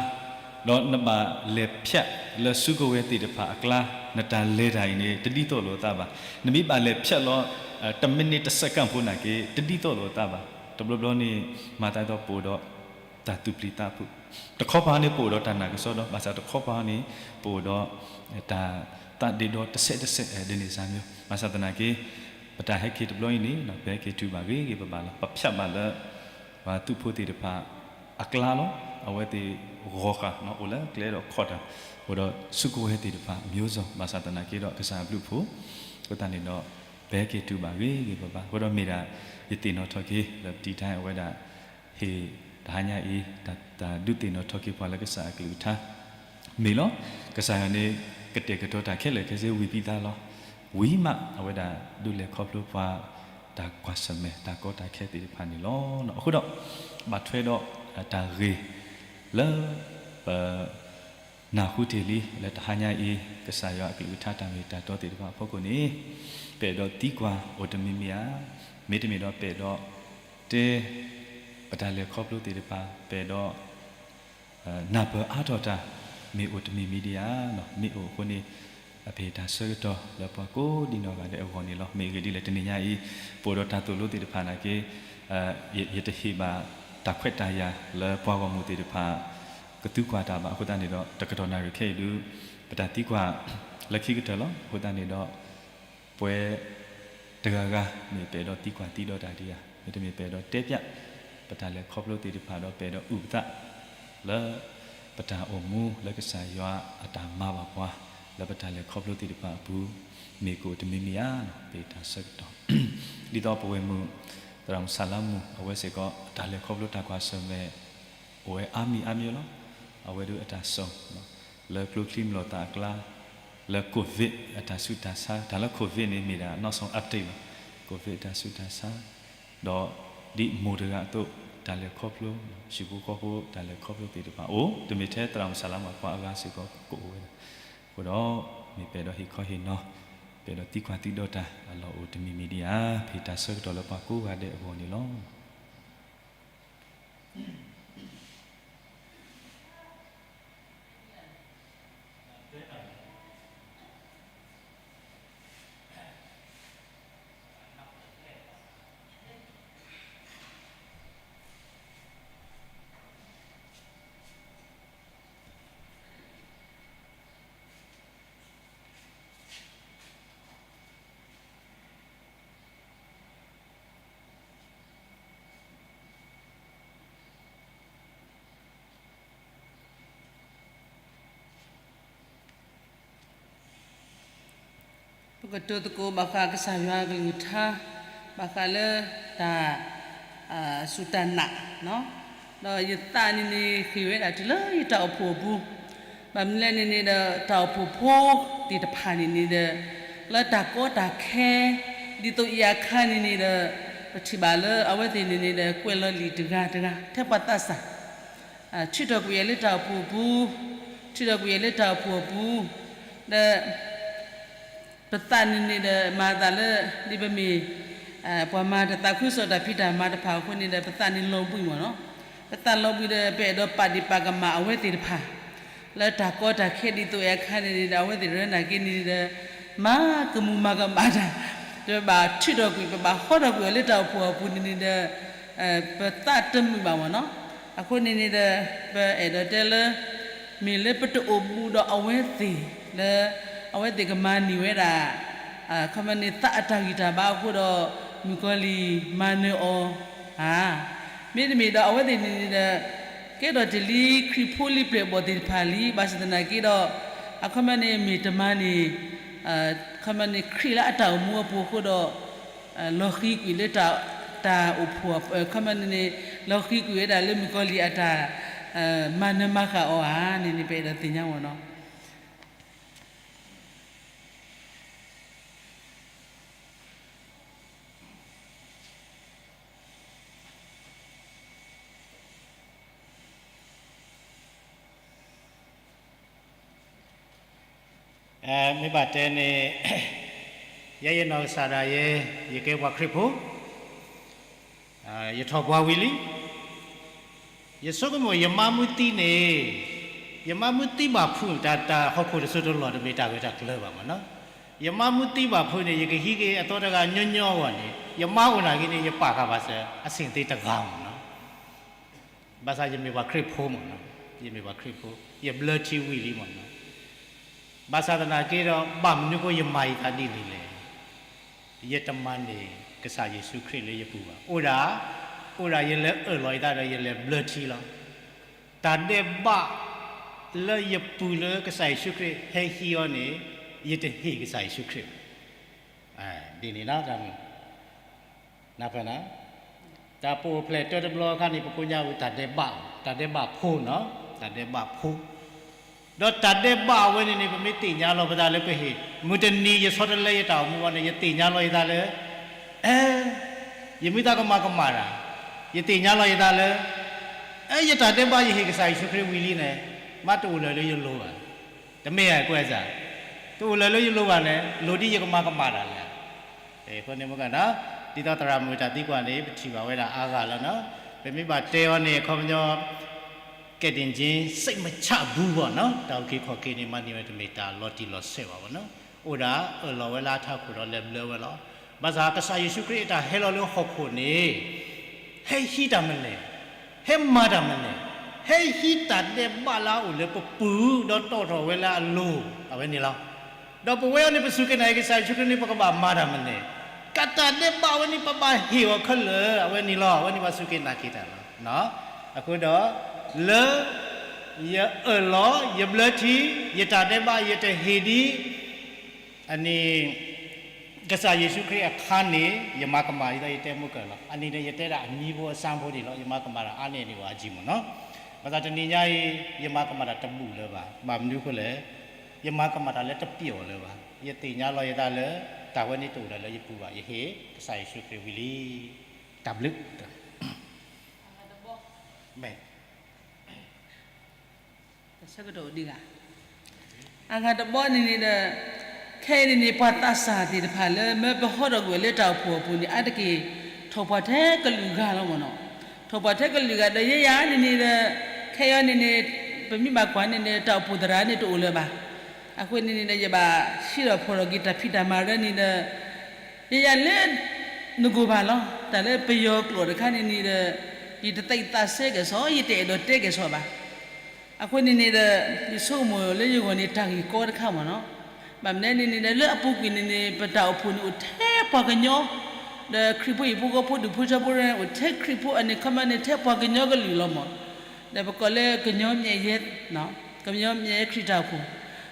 ဒီးနဘၣ်လဲၤဖျဲးလၢစုကဝဲၤသ့ၣ်တဖၣ်အကျါ, နတၢ်လဲၤတၢ်အံၤန့ၣ် တဒ်သိးလိာ်အသးဘၣ်. နမ့ၢ်ဘၣ်လဲၤဖျဲးလီၤ တမံးနံးတစဲးကၣ်ဖိနာ်က့ တဒ်သိးလိာ်အသးဘၣ်. တဘျီဘျီန့ၣ် မၤသးဒ်သိးပအိၣ်ဒီး တၢ်သူၣ်ပျံၤသးဖုး, တခီပၤန့ၣ် ပအိၣ်ဒီးတၢ်နာ်ကစီဒီ, ဘၣ်ဆၣ်တခီပၤန့ၣ် ပအိၣ်ဒီး တၢ်သးဒ့ဒီတစဲးတစဲး ဒ်န့ၣ်စၢ်မံၤ, ဘၣ်ဆၣ်သနာ်က့ ပတၢ်ဟဲက့ၤတဘျီအံၤန့ၣ် ပဟဲက့ၤတုၤဘၣ်ဂ့ၤဂ့ၤဘၣ်ဘၣ်လီၤ. ပဖျဲးဘၣ်လၢ ပှၤသုးဖိသ့ၣ်တဖၣ်အကျါလီၤ. အဝဲသ့ၣ်ဂီၤဃာ် အိၣ်လၢကျဲဒီးခီၣ်တၢ်, အဃိဒီးစုကဝဲၤသ့ၣ်တဖၣ် မျိုးစုံ ဘၣ်ဆၣ်သနာ်က့ဒီးကစၢ်အဘျုးအဖှိၣ်, အဃိသတးန့ၣ်ဒီး ပဟဲက့ၤတုၤဘၣ်ဂ့ၤဂ့ၤဘၣ်ဘၣ်, အဃိဒီးမ့ၢ်ဒၣ် ယသ့ၣ်နီၣ်ထီၣ်က့ၤ လၢပတံၤတၢ်အဝဲဒၣ် ဟ့ၣ်တဟါညါအံၤ တၢ်ဒုးသ့ၣ်နီၣ်ထီၣ်က့ၤပှၤလၢကစၢ်အကလုၢ်ကထါ မ့ၢ်လီၤ. ကစၢ်ယွၤန့ၣ် ကတဲာ်ကတီၤတၢ်ခဲလၢာ်ခဲဆ့ဝံၤဖံသးလီၤ. ဝံၤမး အဝဲဒၣ်ဒုးလဲၤခီဖျိပှၤ တၢ်ကွၢ်ဆၢၣ်မဲာ် တၢ်ကီတၢ်ခဲသ့ၣ်တဖၣ်န့ၣ်လီၤ. အဃိဒီး ဘၣ်ထွဲဒီးတၢ်ဂ့ၢ်လၢ ပ နၢ်ဟူတ့ၢ်လံ လၢတဟါညါအံၤ ကစၢ်ယွၤအကလုၢ်ကထါတၢ်မ့ၢ်တၢ်တီသ့ၣ်တဖၣ်အဖီခိၣ်န့ၣ် ပအဲၣ်ဒိးသံကွၢ်အိၣ်တမံၤမံၤဧါ, မ့တမ့ၢ်ဒီးပအဲၣ်ဒိးတဲ ပတၢ်လဲၤခီဖျိသ့ၣ်တဖၣ် ပအဲၣ်ဒိး နၢ်ပၢၢ်အါထီၣ်တၢ် မ့ၢ်အိၣ်တမံၤမံၤဒံးဧါ. မ့ၢ်အိၣ်အဃိန့ၣ် အပဟ့ၣ်တၢ်ဆၢကတီၢ်လၢပှၤကိးဒံနီၢ်ဂၤဒဲးအဂီၢ်န့ၣ်လီၤ. မ့ၢ်အဂ့ၢ်ဒ်လဲၣ် တနံၤညါအံၤ ပအိၣ်ဒီးတၢ်သိၣ်လိသ့ၣ်တဖၣ်နာ်က့ ယတဟ့ၣ်ဘၣ်တၢ်ခွဲးတၢ်ယာ်လၢပှၤဂီၢ်မုၢ်သ့ၣ်တဖၣ် ကသံကွၢ်တၢ်ဘၣ်. အဃိသတးန့ၣ်ဒီး တကတီၢ်နၣ်ရံၣ်ခဲအံၤဒုး ပတၢ်သံကွၢ်လၢခံကတၢၢ်လီၤ. အဃိသတးန့ၣ်ဒီး ပဝဲ တဂၤဂၤမ့ၢ်ပအဲၣ်ဒိးသံကွၢ်သံဒိးတၢ်ဒံးဧါ, မ့တမ့ၢ်ပအဲၣ်ဒိးတဲဖျါ ပတၢ်လဲၤခီဖျိသ့ၣ်တဖၣ်ဒီး ပအဲၣ်ဒိးအုၣ်ပသး လၢ ပတၢ်အိၣ်မူလၢကစၢ်ယွၤအတၢ်မၤဘၣ်ပှၤ လၢပတၢ်လဲၤခီဖျိသ့ၣ်တဖၣ်အပူၤ မ့ၢ်ကအိၣ်တမံၤမံၤဧါ, ပဟ့ၣ်တၢ်ဆၢကတီၢ် ဒ်သိးပဝဲၢ်မုၢ် သရၣ်မုၣ်ဆၣ်လါမူး အဝဲစ့ၢ်ကီး တၢ်လဲၤခီဖျိတၢ်ကွၢ်ဆၢၣ်မဲာ် အိၣ်ဝဲအါမံၤအါမံၤလီၤ. အဝဲဒၣ်အတၢ်စိာ် လၢကျိချံမျိာ်သၣ်အကျါ လၢ COVID အတၢ်ဆူးတၢ်ဆါ, တၢ်လၢ COVID န့ၣ်မ့ၢ်ဒၣ် နောက်ဆုံး update လီၤ. COVID အတၢ်ဆူးတၢ်ဆါ ဒီးဒ်မိၢ်တဂၤအသိး တၢ်လဲၤခီဖျိ ဟံၣ်ဖိဃီဖိတၢ်လဲၤခီဖျိသ့ၣ်တဖၣ်အိၣ်, တမ့ၢ်ထဲသရၣ်မုၣ်ဆၣ်လါမူးအပှၤအဂၤစ့ၢ်ကီးကအိၣ်ဝဲဒၣ်. အဃိဒီး မ့ၢ်ပအဲၣ်ဒိးဟ့ၣ်ခီဟ့ၣ်နီၤ ပအဲၣ်ဒိးသံကွၢ်သံဒိးတၢ်အလီၢ်အိၣ်တမံၤမံၤဒံးဧါ, ပဟ့ၣ်တၢ်ဆၢကတီၢ်လၢပှၤကိးဂၤဒဲးအဂီၢ်န့ၣ်လီၤ. ပကတိၤသကိးဘၣ်ဃးကစၢ်ယွၤအကလုၢ်ကထါ ဘၣ်ဃးလၢတၢ် စူၢ်တၢ်နာ်, ဒီးယသးန့ၣ်န့ၣ် ဃ့ၢ်ဝဲဒၣ်တုၤလၢယတၢ်အိၣ်ဖှိၣ်အပူၤ, ဘၣ်မနုၤလဲၣ်န့ၣ်န့ၣ်ဒီး တၢ်အိၣ်ဖှိၣ်ဖိသ့ၣ်တဖၣ်န့ၣ်န့ၣ်ဒီး လၢတၢ်ကီတၢ်ခဲ ဒ်သိးယၤအခါန့ၣ်န့ၣ်ဒီး ပထံၣ်ဘၣ်လၢအဝဲသ့ၣ်န့ၣ်န့ၣ်ဒီး ကွဲးလီၤလံာ်တဂၤတဂၤ ထဲပှၤသးစၢ် ထုးထီၣ်ကွံာ်အီၤလၢတၢ်အိၣ်ဖှိၣ်အပူၤ, ထုးထီၣ်ကွံာ်အီၤလၢတၢ်အိၣ်ဖှိၣ်အပူၤ, ဒီး ပသးန့ၣ်န့ၣ်ဒီး မၤသးလၢ ဒ်ပမ့ၢ် ပှၤမၤတၢ်သးခုကစီၣ်တၢ်ဖံးတၢ်မၤတဖၣ်အဃိန့ၣ်ဒီး ပသးန့ၣ်လီၤဘှံးမ့ၢ်နီၤ, ပသးလီၤဘှံးဒီး ပအဲၣ်ဒိးပာ်ဒ့ၣ်ပာ်ကမၣ်အဝဲသ့ၣ်တဖၣ် လၢတၢ်ကီတၢ်ခဲဒ်သိးအံၤအခါန့ၣ်န့ၣ်ဒီး အဝဲသ့ၣ်ရၢနာ်က့န့ၣ်ဒီး မၤကမူၤမၤကမၣ်တၢ်, ပဘၣ်ထုးထီၣ်ကွံာ် ပဘၣ်ဟီထီၣ်ကွံာ်အီၤလၢတၢ်အိၣ်ဖှိၣ်အပူၤန့ၣ်န့ၣ်ဒီး ပသးတမုာ်ဘၣ်မ့ၢ်နီၤ, အဃိန့ၣ်န့ၣ်ဒီး ပအဲၣ်ဒိးတဲလၢ မ့ၢ်လၢပတအိၣ်ဘူးဒီးအဝဲသ့ၣ်လၢ အဝဲသ့ၣ်ကမၤန့ၢ်ဝဲဒၣ် ခီမန့ၣ် သးအတၢ်ဂံၢ်တၢ်ဘါအဃိဒီး မုၣ်ကီၤလံၢ်မၤနၢၤအီၤဧါ, မ့တမ့ၢ်ဒီးအဝဲသ့ၣ်န့ၣ်န့ၣ်ဒီး ကဲထီၣ်တ့ၢ်လံခရံာ်ဖိလံပျဲၢ်အဘီၣ်သ့ၣ်တဖၣ်လံ, ဘၣ်ဆၣ်သနာ်က့ဒီး အခီမန့ၣ်မ့ၢ်တမၤန့ၢ် ခီမန့ၣ် ခရံာ်လၢအတၢ်အိၣ်မူအပူၤအဃိဒီး လီၤဃံၤကွံာ်လၢတၢ် တၢ်အိၣ်ဖှိၣ် ခီမန့ၣ်န့ၣ် လီၤဃံၤကွံာ်ဝဲဒၣ်လၢမုၣ်ကီၤလံၢ်အတၢ် မၤနၢၤမၤဃၣ်အီၤဧါန့ၣ်န့ၣ် ပအဲၣ်ဒိးသ့ၣ်ညါမ့ၢ်နီၤ. မ့ၢ်ဘၣ်တဲန့ၣ် ယဲယနီၢ်ကစၢ်ဒၣ်ယဲ ယကဲပှၤခရံာ်ဖိ ယထီၣ်ပှၤဝံၤလံ, ယဆိကမိၣ်ယမါမုၢ်သံန့ၣ် ယမါမုၢ်သံဘၣ်ဖုး တၢ် တၢ်ဟီၣ်ခိၣ်တစိၢ်တလီၢ်တမ့ၢ်တၢ်ဂ့ၤတၢ်ကျၢၤဘၣ်မ့ၢ်နီၤ, ယမါမုၢ်သံဘၣ်ဖုးန့ၣ် ယကဟံးက့ၤအသီတဂၤညီညီအဂီၢ်န့ၣ် ယမါအိၣ်နာ်က့န့ၣ် ယပာ်ဃာ်ဘၣ်စၢၤ အဆ့ၣ်သ့တဂၤမ့ၢ်နီၤ. ဘၣ်ဆၣ်ယမ့ၢ်ပှၤခရံာ်ဖိမ့ၢ်နီၤ, ယမ့ၢ်ပှၤခရံာ်ဖိ ယဘျၢထံဝံၤလံမ့ၢ်နီၤ, ဘၣ်ဆၣ်သနာ်က့ဒီး ဘၣ်မနုၤဃိယမၤယသးဒ်န့ၣ်လဲၣ်, ယတမၤန့ၢ်ကစၢ်ယ့ၣ်ၡူးခရံာ်လၢယပူၤဘၣ်, အိၣ်ဒၣ် အိၣ်ဒၣ်ယလဲၤအၢၣ်လီၤယသးဒီးယလဲၤဘျၢထံလီၤ. တၢ်ဒဲးဘးလၢယပူၤလၢကစၢ်ယ့ၣ်ၡူးခရံာ်ဟဲဟံးအီၤန့ၣ်, ယတဟ့ၣ်ကစၢ်ယ့ၣ်ၡူးခရံာ်ဘၣ်. ဒ်န့ၣ်လီၤ. တၢ်ပအိၣ်ဖျဲၣ်တၢတဘျီအခါန့ၣ် ပကိးညါဝဲတၢ်ဒဲးဘး, တၢ်ဒဲးဘးဖိနီၤ, တၢ်ဒဲးဘးဖိ ဒီးတၢ်ဒဲးဘးအဝဲန့ၣ်န့ၣ် ပမ့ၢ်သ့ၣ်ညါလီၤပသးလၢပဟ့ၣ်, မုၢ်တနံၤယဆီတလဲယတၢ်အိၣ်မူအံၤန့ၣ် ယသ့ၣ်ညါလီၤယသးလၢ အဲ, ယမ့ၢ်သးကမၤကမၣ်တၢ်, ယသ့ၣ်ညါလီၤယသးလၢ အဲ ယတၢ်ဒဲးဘးယဟ့ၣ်ကစၢ်ယ့ၣ်ၡူးခရံာ်ဝံၤလံန့ၣ်, မ့ၢ်တအိၣ်လၢၤလၢယလိၤဘၣ်. တမ့ၢ်ဧါကွဲးစး, တအိၣ်လၢၤလၢယလိၤဘၣ်န့ၣ် လိၣ်ဒ်ယကမၤကမၣ်တၢ်လဲၣ်. အဃိန့ၣ်မ့ၢ်ကနီၤ, ဒ်သိးသရၣ်မုၣ်တၢ်သံကွၢ်န့ၣ် ပထံၣ်ဘၣ်ဝဲဒၣ်အါဂၤလီၤနီၤ. ပမ့ၢ်ဘၣ်တဲအီၤန့ၣ် အခီပညီ ကဲ့တင်ခြင်း စိတ်မချဘူးပေါ့နော်, တၢ်အုၣ်က့ၤခီၣ်က့ၤန့ၣ် မၤန့ၢ်ဝဲတမ့ၢ်တၢ်လီၤတံၢ်လီၤဆဲးဘၣ်ပေါ့နော်. အိၣ်ဒၣ်အၢၣ်လီၤဝဲလၢအထးခိၣ်ဒီးလဲၤဘျၢဝဲလီၤ. ဘၣ်ဆၣ်ကစၢ်ယ့ၣ်ၡူးခရံာ်အတၢ်ဟဲလီၤလၢဟီၣ်ခိၣ်န့ၣ် ဟဲဟံးတၢ်မနုၤလဲၣ်, ဟဲမၤတၢ်မနုၤလဲၣ်, ဟဲဟံးတၢ်ဒဲးဘးလၢအအိၣ်လၢပပူၤ ဒီးတီၣ်ထီၣ်ဝဲလၢအလိၤ အဝဲန့ၣ်လီၤ. ဒီးပဝဲအံၤန့ၣ် ပစူၢ်က့ၤနာ်က့ၤကစၢ်ယ့ၣ်ၡူးခရံာ်န့ၣ် ပကဘၣ်မၤတၢ်မနုၤလဲၣ်, ကတၢ်ဒဲးဘးဝဲန့ၣ် ပဘၣ်ဟ့ၣ်အီၤခဲလၢာ် အဝဲန့ၣ်လီၤ. အဝဲန့ၣ်ပစူၢ်က့ၤနာ်က့ၤတၢ်လီၤ. အဃိဒီး လၢ ယအၢၣ်လီၤ ယဘျၢထံ ယတၢ်ဒဲးဘး ယတဟ့ၣ်ဒ် အန့ၣ် ကစၢ်ယ့ၣ်ၡူးခရံာ်အခါန့ၣ် ယမၤကမၣ်ဒ်သိးယတဲမုၢ်ကၢၢ်လီၤ. အန့ၣ်ဒီးယတဲဒၣ်အမံၤဖိအဆၢဖိဒံးလီၤ. ယမၤကမၣ်တၢ်အါန့ၢ်န့ၣ်ဝဲအကံၢ်မ့ၢ်နီၤ. ဘၣ်ဆၣ်တနံၤညါအံၤ ယမၤကမၣ်တၢ်တဘူၣ်လၢၤဘၣ်. ဘၣ်မနုၤအဃိလဲၣ်, ယမၤကမၣ်တၢ်လၢတပျီၢ်လၢၤဘၣ်. ယသ့ၣ်ညါလီၤယသးလၢ တၢ်ဝဲန့ၣ်တအိၣ်ဒၣ်လၢယပူၤဘၣ်. ယဟ့ၣ်ကစၢ်ယ့ၣ်ၡူးခရံာ်ဝံၤလံ. တၢ်ဘျုး မ့ၢ် တၢ်ဆၢကတီၢ်ဒံးဂၤ အဂၤတဘီန့ၣ်န့ၣ်ဒီး ခဲအံၤန့ၣ်န့ၣ် ပှၤသးစၢ်သ့ၣ်တဖၣ်လၢ မၢပဟီထီၣ်ကွံာ်လၢတၢ်အိၣ်ဖှိၣ်အပူၤန့ၣ် အါတက့ၢ် ထီၣ်ပှၢ်ထဲကလုာ်ဂၤလီၤမ့ၢ်နီၤ. ထီၣ်ပှၢ်ထဲကလုာ်ဂၤဒီး ယဲယၤန့ၣ်န့ၣ်ဒီး ခဲအံၤန့ၣ်န့ၣ် ပမ့ၢ်ဘၣ်ကွၢ်န့ၣ်န့ၣ် တၢ်အိၣ်ဖှိၣ်သရၣ်န့ၣ်တအိၣ်လၢၤဘၣ်. အဃိန့ၣ်န့ၣ်ဒီး ယဘၣ်ဟံးထီၣ်ဖီၣ်ထီၣ်က့ၤတၢ်ဖံးတၢ်မၤရၢန့ၣ်ဒီး ယဲယၤလၢ နဂီၢ်ဘၣ်လီၤ. တၢ်လၢပယီၤကျိာ်တခါန့ၣ်န့ၣ်ဒီး ယတသးသ့ကဲၣ်ဆိး ယတအဲၣ်ဒိးတဲကဲၣ်ဆိးဘၣ်. အဃိန့ၣ်န့ၣ်ဒီး ယဆိကမိၣ်လၢယဂီၢ်န့ၣ် တၢ်ဂ့ၢ်ကီတခါမ့ၢ်နီၤ. ဘၣ်မနုၤန့ၣ်န့ၣ်ဒီး လၢအပူၤကွံာ်န့ၣ်န့ၣ် ပတၢ်အိၣ်ဖှိၣ်န့ၣ်အိၣ်ထဲပှၤကညီ ဒီးခရံာ်ဖိဟံၣ်ဖိဃီဖိဒူၣ်ဖိထၢဖိန့ၣ် အိၣ်ထဲခရံာ်ဖိအန့ၣ် ခီမ့ၢ်န့ၣ် ထဲပှၤကညီကလုာ်လီၤမ့ၢ်. ဒီးပကိးလၢကညီမျဲၢ်ယဲ ကညီမျဲၢ်ယဲခရံာ်တၢ်အိၣ်ဖှိၣ်.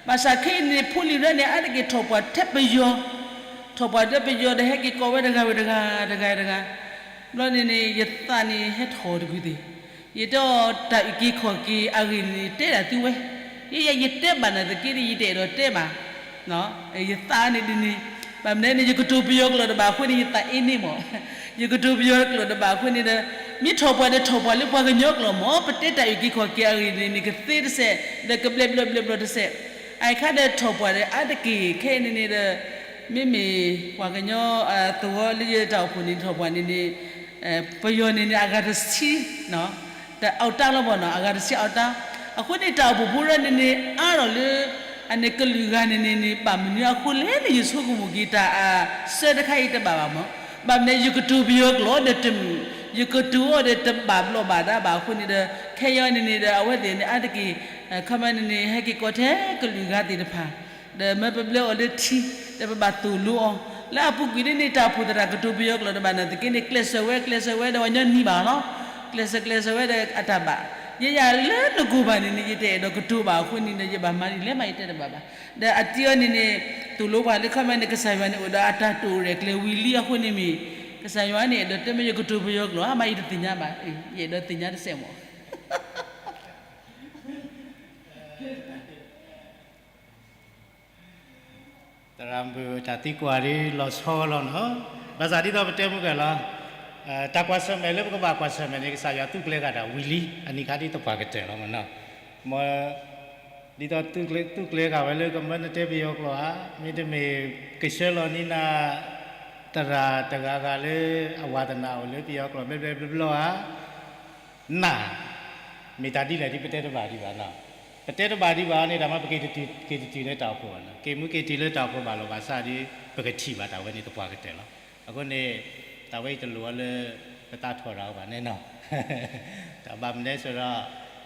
ဘၣ်ဆၣ်ခဲအံၤန့ၣ် ဖိလံၤရၢန့ၣ် အါတက့ၢ်ထီၣ်ပှၢ်ထဲပယီၤ, ထီၣ်ပှၢ်ထဲပယီၤဒီး ဟဲက့ၤကိးဝဲတဂၤဝဲတဂၤ တဂၤဝဲတဂၤ. ဘျီန့ၣ်န့ၣ် ယသးန့ၣ်ဟဲထီၣ်တကုာ်သ့ၣ်, ယတဲအီၤတၢ်အုၣ်က့ၤခီၣ်က့ၤအဂ့ၢ်န့ၣ် တဲဒၣ်သုဝဲ, ယဲယၤယတဲဘၣ်နၤသက့ဒီး ယတအဲၣ်ဒိးတဲဘၣ်. ယသးန့ၣ်ဒ်န့ၣ်, ဘၣ်မနုၤန့ၣ် ယကတိၤပယီၤကျိာ်တဘၣ်အဃိန့ၣ် ယသးအ့န့ၢ်မ့ၢ်, ယကတိၤပယီၤကျိာ်တဘၣ်အဃိန့ၣ်ဒီး မ့ၢ်ထီၣ်ပှၢ်ဒီးထီၣ်ပှၢ်လၢပှၤကညီကျိာ်မ့ၢ်, ပတဲတၢ်အုၣ်က့ၤခီၣ်က့ၤအဂ့ၢ်န့ၣ်န့ၣ် ကသ့တစဲး, ဒီးကဘျဲးဘျီဘျဲးဘျီတစဲး. အခါဒီးထီၣ်ပှၢ်ဒီးအါတက့ၢ် ခဲအံၤန့ၣ်န့ၣ်ဒီး မ့မ့ၢ်ပှၤကညီ သဝီလၢယတၢ်အိၣ်ဖှိၣ်န့ၣ်ထီၣ်ပှၢ်န့ၣ်န့ၣ် ပယီၤန့ၣ်န့ၣ် အဂၤတဆံ တအီၣ်တၢ်လီၤမ့ၢ်နီၤ, အဂၤတဆံအီၣ်တၢ်. အဃိန့ၣ် တၢ်အိၣ်ဖှိၣ်ဖိရၢန့ၣ်န့ၣ် အါထီၣ်လၢ အန့ၣ်ကလုာ်ဂၤန့ၣ်န့ၣ်န့ၣ် ဘၣ်မနုၤအဃိလဲၣ်န့ၣ် ယဆိကမိၣ်က့ၤတၢ်အဆၢတခါအံၤတဘၣ်ဘၣ်မ့ၢ်. ဘၣ်မနုၤ ယကတိၤပယီၤကျိာ်ဒီးတမုာ်, ယကတိၤအီၤဒီးတဘၣ်ဘျီးဘၣ်ဒါဘၣ်အဃိန့ၣ်ဒီး ခဲအံၤန့ၣ်န့ၣ်ဒီး အဝဲသ့ၣ်န့ၣ် အါတက့ၢ် ခီမ့ၢ်န့ၣ်န့ၣ် ဟဲက့ၤကိးထဲကလုာ်ဂၤသ့ၣ်တဖၣ် ဒီးမၢပဘျၢအီၤလၢထံ, ဒီးပဘၣ်သိၣ်လိအီၤ, လၢအပူၤကွံာ်န့ၣ်န့ၣ် တၢ်အိၣ်ဖှိၣ်သရၣ်ကတိၤပယီၤကျိာ်တဘၣ်နာ်သက့န့ၣ် ကျဲးစၢးဝဲ ကျဲးစၢးဝဲဒီးပှၤကညီနံၤဘၣ်လီၤ. ကျဲးစၢးကျဲးစၢးဝဲဒီးအတၢ်ဘၣ်. ယဲယၤလၢနဂီၢ်ဘၣ်န့ၣ်န့ၣ် ယတအဲၣ်ဒိးကတိၤဘၣ်အဃိန့ၣ်ဒီး ယဘၣ်မၤဒ်လဲၣ်မး ယတဲတဘၣ်ဘၣ်. ဒီးအတံၤအီၤန့ၣ်န့ၣ် သိၣ်လိပှၤလၢခီမ့ၢ်န့ၣ် ကစၢ်ယွၤန့ၣ်အိၣ်ဒီးအတၢ်တိာ်ရဲၣ်ကျဲၤဝံၤလံအဃိန့ၣ်မ့ၢ်, ကစၢ်ယွၤန့ၣ် အဲၣ်ဒိးတဲမ့ၢ်ယကတိၤပယီၤကျိာ်ဧါ မ့ၢ်ယတသ့ၣ်ညါဘၣ်, ယအဲၣ်ဒိးသ့ၣ်ညါတစဲးမ့ၢ် သရၣ်မုၣ်တၢ်သံကွၢ်ဒ်လီၤဆီလီၤနီၤ, ဘၣ်ဆၣ်ဒ်သိးပတဲမုၢ်ကၢၢ်လီၤ, တၢ်ကွၢ်ဆၢၣ်မဲာ်လၢပကဘၣ်ကွၢ်ဆၢၣ်မဲာ်န့ၣ် ကစၢ်ယွၤသူၣ်ကျဲၤဂၤတၢ်ဝံၤလံ, အနံၤခါဒ်သပှၢ်ကတၢၢ်လီၤမ့ၢ်နီၤ, မ် ဒ်သိးသူၣ်ကျဲၤဂၤဝဲလၢကမၢနတဲပယီၤကျိာ်ဧါ, မ့တမ့ၢ်ကဆှၢလီၤန့ၢ်နၤ သရၣ်တဂၤဂၤလၢအဝၤသနာ်အိၣ်လၢပယီၤကျိာ်ဘျဲၣ်ဘျဲၣ်ဘျီဘျီဧါ, န မ့ၢ်တၢ်ဒ်လဲၣ်ဒ်ပတဲတဘၣ်ဒံးဘၣ်နီၤ, ပတဲတဘၣ်ဒံးဘၣ်န့ၣ် တၢ်မ့ၢ်ပက့ၤတတုၤလၢတၢ်အိၣ်ဖှိၣ်ဘၣ်နီၤ, က့ၤမုၢ်က့ၤတုၤလၢတၢ်အိၣ်ဖှိၣ်ဘၣ်လီၤဘၣ်ဆၣ်ဒီး ပကထံၣ်ဘၣ်တၢ်ဝဲန့ၣ်သပှၢ်ကတၢၢ်လီၤ. အဃိန့ၣ် တၢ်ဝဲအံၤတလိၣ်အီၤလၢ ပသးထီၣ်တၢ်အီၤဘၣ်န့ၣ်နီၤ, တၢ်ဘၣ်မနုၤလဲၣ်ဆိုတော့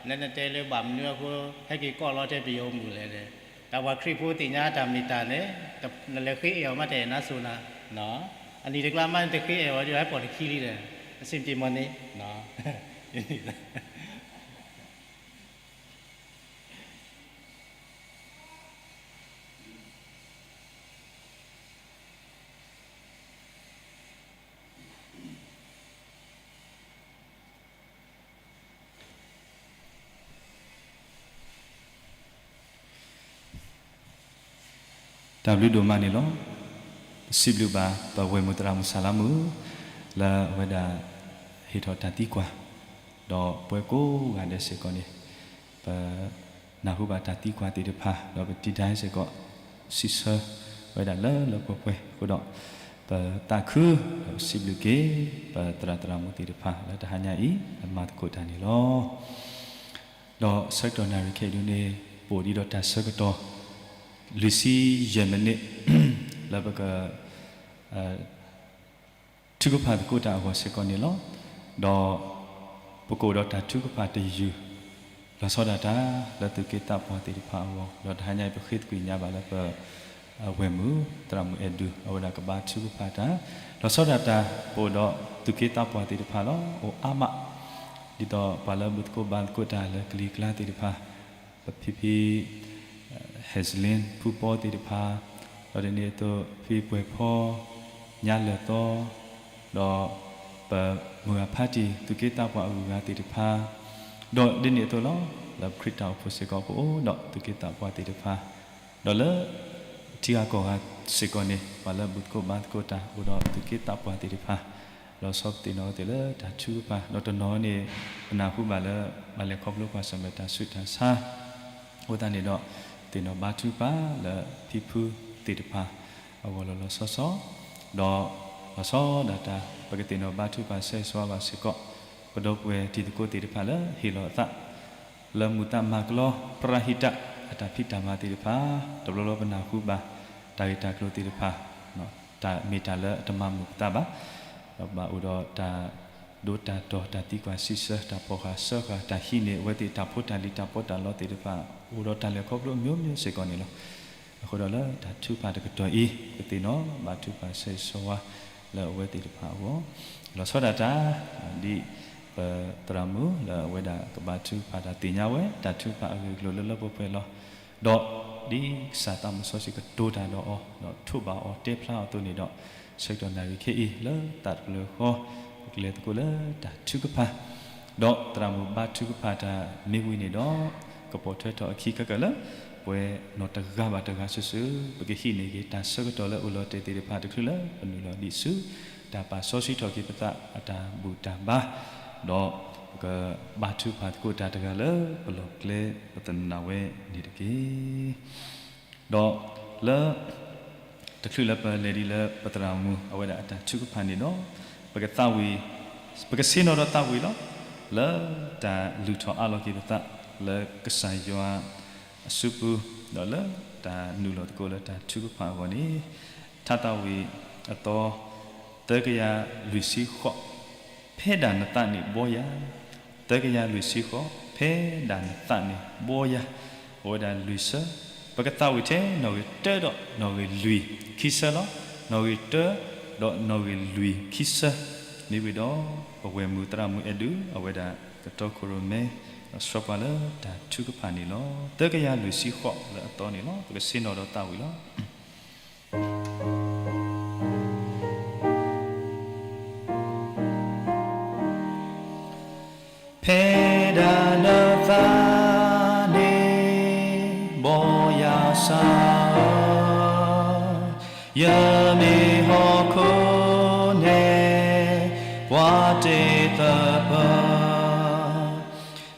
နနတဲလၢဘၣ်မနုၤအဃိ ဟဲက့ၤကိးလီၤတဲပယီၤမုၢ်လဲၣ်န့ၣ်, တၢ်ပှၤခရံာ်ဖိသ့ၣ်ညါတၢ်မ့ၢ်တၢ်န့ၣ် နလဲၤဃ့အဲၣ်အီၤမးတအဲၣ်နၤစိၤနၤ, အနံၣ်တကျါမးနတဃ့အဲၣ်အီၤဒီး ဟဲပိာ်နခံလံဒီး အဆင်ပြေမးန့ၣ် တၢ်ဘျုးဒိၣ်မးန့ၣ်လီၤ. ပစံးဘျုးဘၣ်ပဝဲၢ်မုၣ်သရၣ်မုၣ်စၢ်လါမုၣ် လၢအဝဲဒၣ်ဟ့ၣ်ထီၣ်တၢ်သံကွၢ်, ဒီးပဝဲကိးဂၤဒဲးစ့ၢ်ကီးန့ၣ် ပနၢ်ဟူဘၣ်တၢ်သံကွၢ်သ့ၣ်တဖၣ် ဒီးပတံၤတၢ်စ့ၢ်ကီး စံးဆၢဝဲဒၣ်လၢလၢပှဲၤပှဲၤအဃိဒီး ပသးခု ဒီးပစံးဘျုးက့ၤ ပသရၣ်သရၣ်မုၣ်သ့ၣ်တဖၣ်လၢတဟါညါအံၤ အမၤသကိးတၢ်န့ၣ်လီၤ. ဒီးဆၢကတီၢ်နၣ်ရံၣ်ခဲအံၤဒုန့ၣ် ပအိၣ်ဒံးဒီးတၢ်ဆၢကတီၢ် လွံၢ်ဆံယဲၢ်မံးနံး လၢပက ထုကဖၣ်သကိးတၢ်အဂီၢ်စ့ၢ်ကီးန့ၣ်လီၤ. ဒီးပကအိၣ်ဒီးတၢ်ထုကဖၣ်တယုၢ် လီၤဆီဒၣ်တၢ် လၢသူၣ်က့သးပှၢ်သ့ၣ်တဖၣ်အဂီၢ် ဒီးတဟါညါအံၤ ပဃ့သကွံာ်ညါဘၣ်လၢပ ဝဲၢ်မုၣ်သရၣ်မုၣ်အဲၣ်ဒူ အဝဲဒၣ်ကဘါထုကဖၣ်တၢ် လီၤဆီဒၣ်တၢ် ပအိၣ်ဒီးသူၣ်က့သးပှၢ်သ့ၣ်တဖၣ်လီၤ. အိၣ်အါမး ဒ်သိးပှၤလၢဘူၣ်သကိးဘါသကိးတၢ်လၢကလံၤကျါသ့ၣ်တဖၣ် ပဖံဖံ ဟဲးစလ့ၣ် ဖုပီသ့ၣ်တဖၣ်, ဒီးဒ်န့ၣ်အသိး ဖံပှဲၤဖီ ညါလၢာ်သီ ဒီးပမုၢ်ဂၤဖါတံၢ် သူၣ်က့သးပှၢ်အဂုၤအဂၤသ့ၣ်တဖၣ်, ဒီးဒ်န့ၣ်အသိးလီၤ လၢပခရံာ်တၢ်အိၣ်ဖှိၣ်စ့ၢ်ကီး ပအိၣ်ဒီးသူၣ်က့သးပှၢ်သ့ၣ်တဖၣ်, ဒီးလၢ ထံဂၤကီၢ်ဂၤစ့ၢ်ကီးန့ၣ် ပှၤလၢဘူၣ်သကိးဘါသကိးတၢ် အိၣ်ဒီးသူၣ်က့သးပှၢ်သ့ၣ်တဖၣ်, လီၤဆီပသ့ၣ်နီၣ်ဝဲသ့ၣ်လၢတၢ်ထုကဖၣ် ဒီးတနီၤန့ၣ် ပနၢ်ဟူဘၣ်လၢ ဘၣ်လဲၤခီဖျိကွၢ်ဆၢၣ်မဲာ်တၢ်ဆူးတၢ်ဆါ အဃိသတးန့ၣ်ဒီး သ့ၣ်နီၣ်ဘါထုကဖၣ်လၢဖံဖုသ့ၣ်တဖၣ် အဂီၢ်လီၤလီၤဆီဆီ, ဒီးလီၤဆီဒၣ်တၢ် ပကသ့ၣ်နီၣ်ဘါထုကဖၣ်ဆၢဂ့ၤဆၢဝါဘၣ်စ့ၢ်ကီး ပဒီပုၢ်ဝဲၢ်တံၤသကိးသ့ၣ်တဖၣ်လၢဟ့ၣ်လီၤအသး လၢမုာ်သးမၤကလီ ပရၤဟံးတၢ် အတၢ်ဖံးတၢ်မၤသ့ၣ်တဖၣ်, တဘျီဘျီပနၢ်ဟူဘၣ် တၢ်ဂ့ၢ်တၢ်ကျိၤသ့ၣ်တဖၣ် တၢ်မ့ၢ်တၢ်လၢအတမၤမုာ်ပသးဘၣ်, ဒီးဘၣ်အိၣ်ဒီးတၢ်ဒိတၢ်တီၢ် တၢ်သံကွၢ်စံးဆၢ တၢ်ဖီၣ်ဃာ်စၢဃာ် တၢ်ဟံးန့ၢ်အဝဲသ့ၣ်တၢ်ဖိတၢ်လံၤတၢ်ပီးတၢ်လီသ့ၣ်တဖၣ် အိၣ်ဒီးတၢ်လဲၤခီဖျိမျိုးမျိုးစ့ၢ်ကီးန့ၣ်လီၤ. အဃိဒီးလၢတၢ်ထုကဖၣ်တကတီၢ်အံၤ ပသ့ၣ်နီၣ်ဘါထုကဖၣ်ဆၢဂ့ၤဆၢဝါ လၢအဝဲသ့ၣ်တဖၣ်အဂီၢ်, လီၤဆီဒၣ်တၢ် ဒ်ပသရၣ်မုၣ်လၢအဝဲဒၣ်ကဘါထုကဖၣ်တၢ်သ့ၣ်ညါဝဲ တၢ်ထုကဖၣ်အဂ့ၢ်အကျိၤလၢလၢပှဲၤပှဲၤလီၤ. ဒီးဒ်ကစၢ်သးမုၣ်စီဆှံကတိၤတၢ်ဒီးအီၤ ဒီးထိးဘၣ်အီၤတဲဖျါအီၤအသိးန့ၣ်ဒီး ဆၢကတီၢ်နၣ်ရံၣ်ခဲအံၤ လၢသးတဖျၢၣ်ဃီ ပကလဲၤသကိးလၢတၢ်ထုကဖၣ် ဒီးသရၣ်မုၣ်ဘါထုကဖၣ်တၢ်မ့ၢ်ဝံၤန့ၣ်ဒီး ကပိာ်ထွဲထီၣ်အခံခဲကၢၣ်လၢ ပဝဲနီၢ်တဂၤဘၣ်တဂၤစုာ်စုာ် ပကဟံးန့ၢ်က့ၤတၢ်ဆၢကတီၢ်လၢအိၣ်လီၤတဲာ်သ့ၣ်တဖၣ်တချုးလၢပနုာ်လီၤဒံးဆူ တၢ်ပာ်စီဆှံထီၣ်က့ၤပသးအတၢ်ဘူၣ်တၢ်ဘါ, ဒီးပကဘါထုကဖၣ်သကိးတၢ်တဂၤလၢ ပလီၢ်ကျဲပသနၢ်ဝဲန့ၣ်တက့ၢ်. ဒီးလၢ တချုးလၢပလဲၤဒ်လၢပသရၣ်မုၣ် အဝဲဒၣ်အတၢ်ထုကဖၣ်န့ၣ်ဒီး ပကသးဝံၣ် ပကဆ့ၣ်နီၤဒီးသးဝံၣ်လီၤ. လၢတၢ်လုၢ်ထီၣ်အးလီၤက့ၤပသး လၢကစၢ်ယွၤအစုပူၤ ဒီးလၢတၢ်နုာ်လီၤသကိးလၢတၢ်ထုကဖၣ်အဂီၢ်န့ၣ် ထါသးဝံၣ်အသီ သၢကယၤလွံၢ်ဆံဃိး ဖဲဒၣ်နသးန့ၣ်ဘှီယၤ, သၢကယၤလွံၢ်ဆံဃိး ဖဲဒၣ်နသးန့ၣ်ဘှီယၤ, အဝဲဒၣ်လွံၢ်ဆၢ, ပကသးဝံၣ်ထဲနီၣ်ဂံၢ်တၢဒီးနီၣ်ဂံၢ်လွံၢ်ခံဆၢလီၤ. နီၣ်ဂံၢ်တၢဒီးနီၣ်ဂံၢ်လွံၢ်ခံဆၢ, မ့ၢ်ဝံၤဒီး ပဝဲၢ်မုၣ်သရၣ်မုၣ်အဲၣ်ဒူ အဝဲဒၣ်ကတီခိၣ်ရိၣ်မဲ ဒီးဆှၢပှၤလၢတၢ်ထုကဖၣ်န့ၣ်လီၤ. သၢကယၤလွံၢ်ဆံဃိးလၢအသီန့ၣ်လီၤ. ပကဆ့ၣ်နီၤဒီးသးဝံၣ်လီၤ. ဖဲဒၣ်နသးန့ၣ်ဘှီယၤစၢ်ဧၢ, ယမ့ၢ်ဟီၣ်ခိၣ်န့ၣ် ပှၤတ့ၢ်သပၢၤ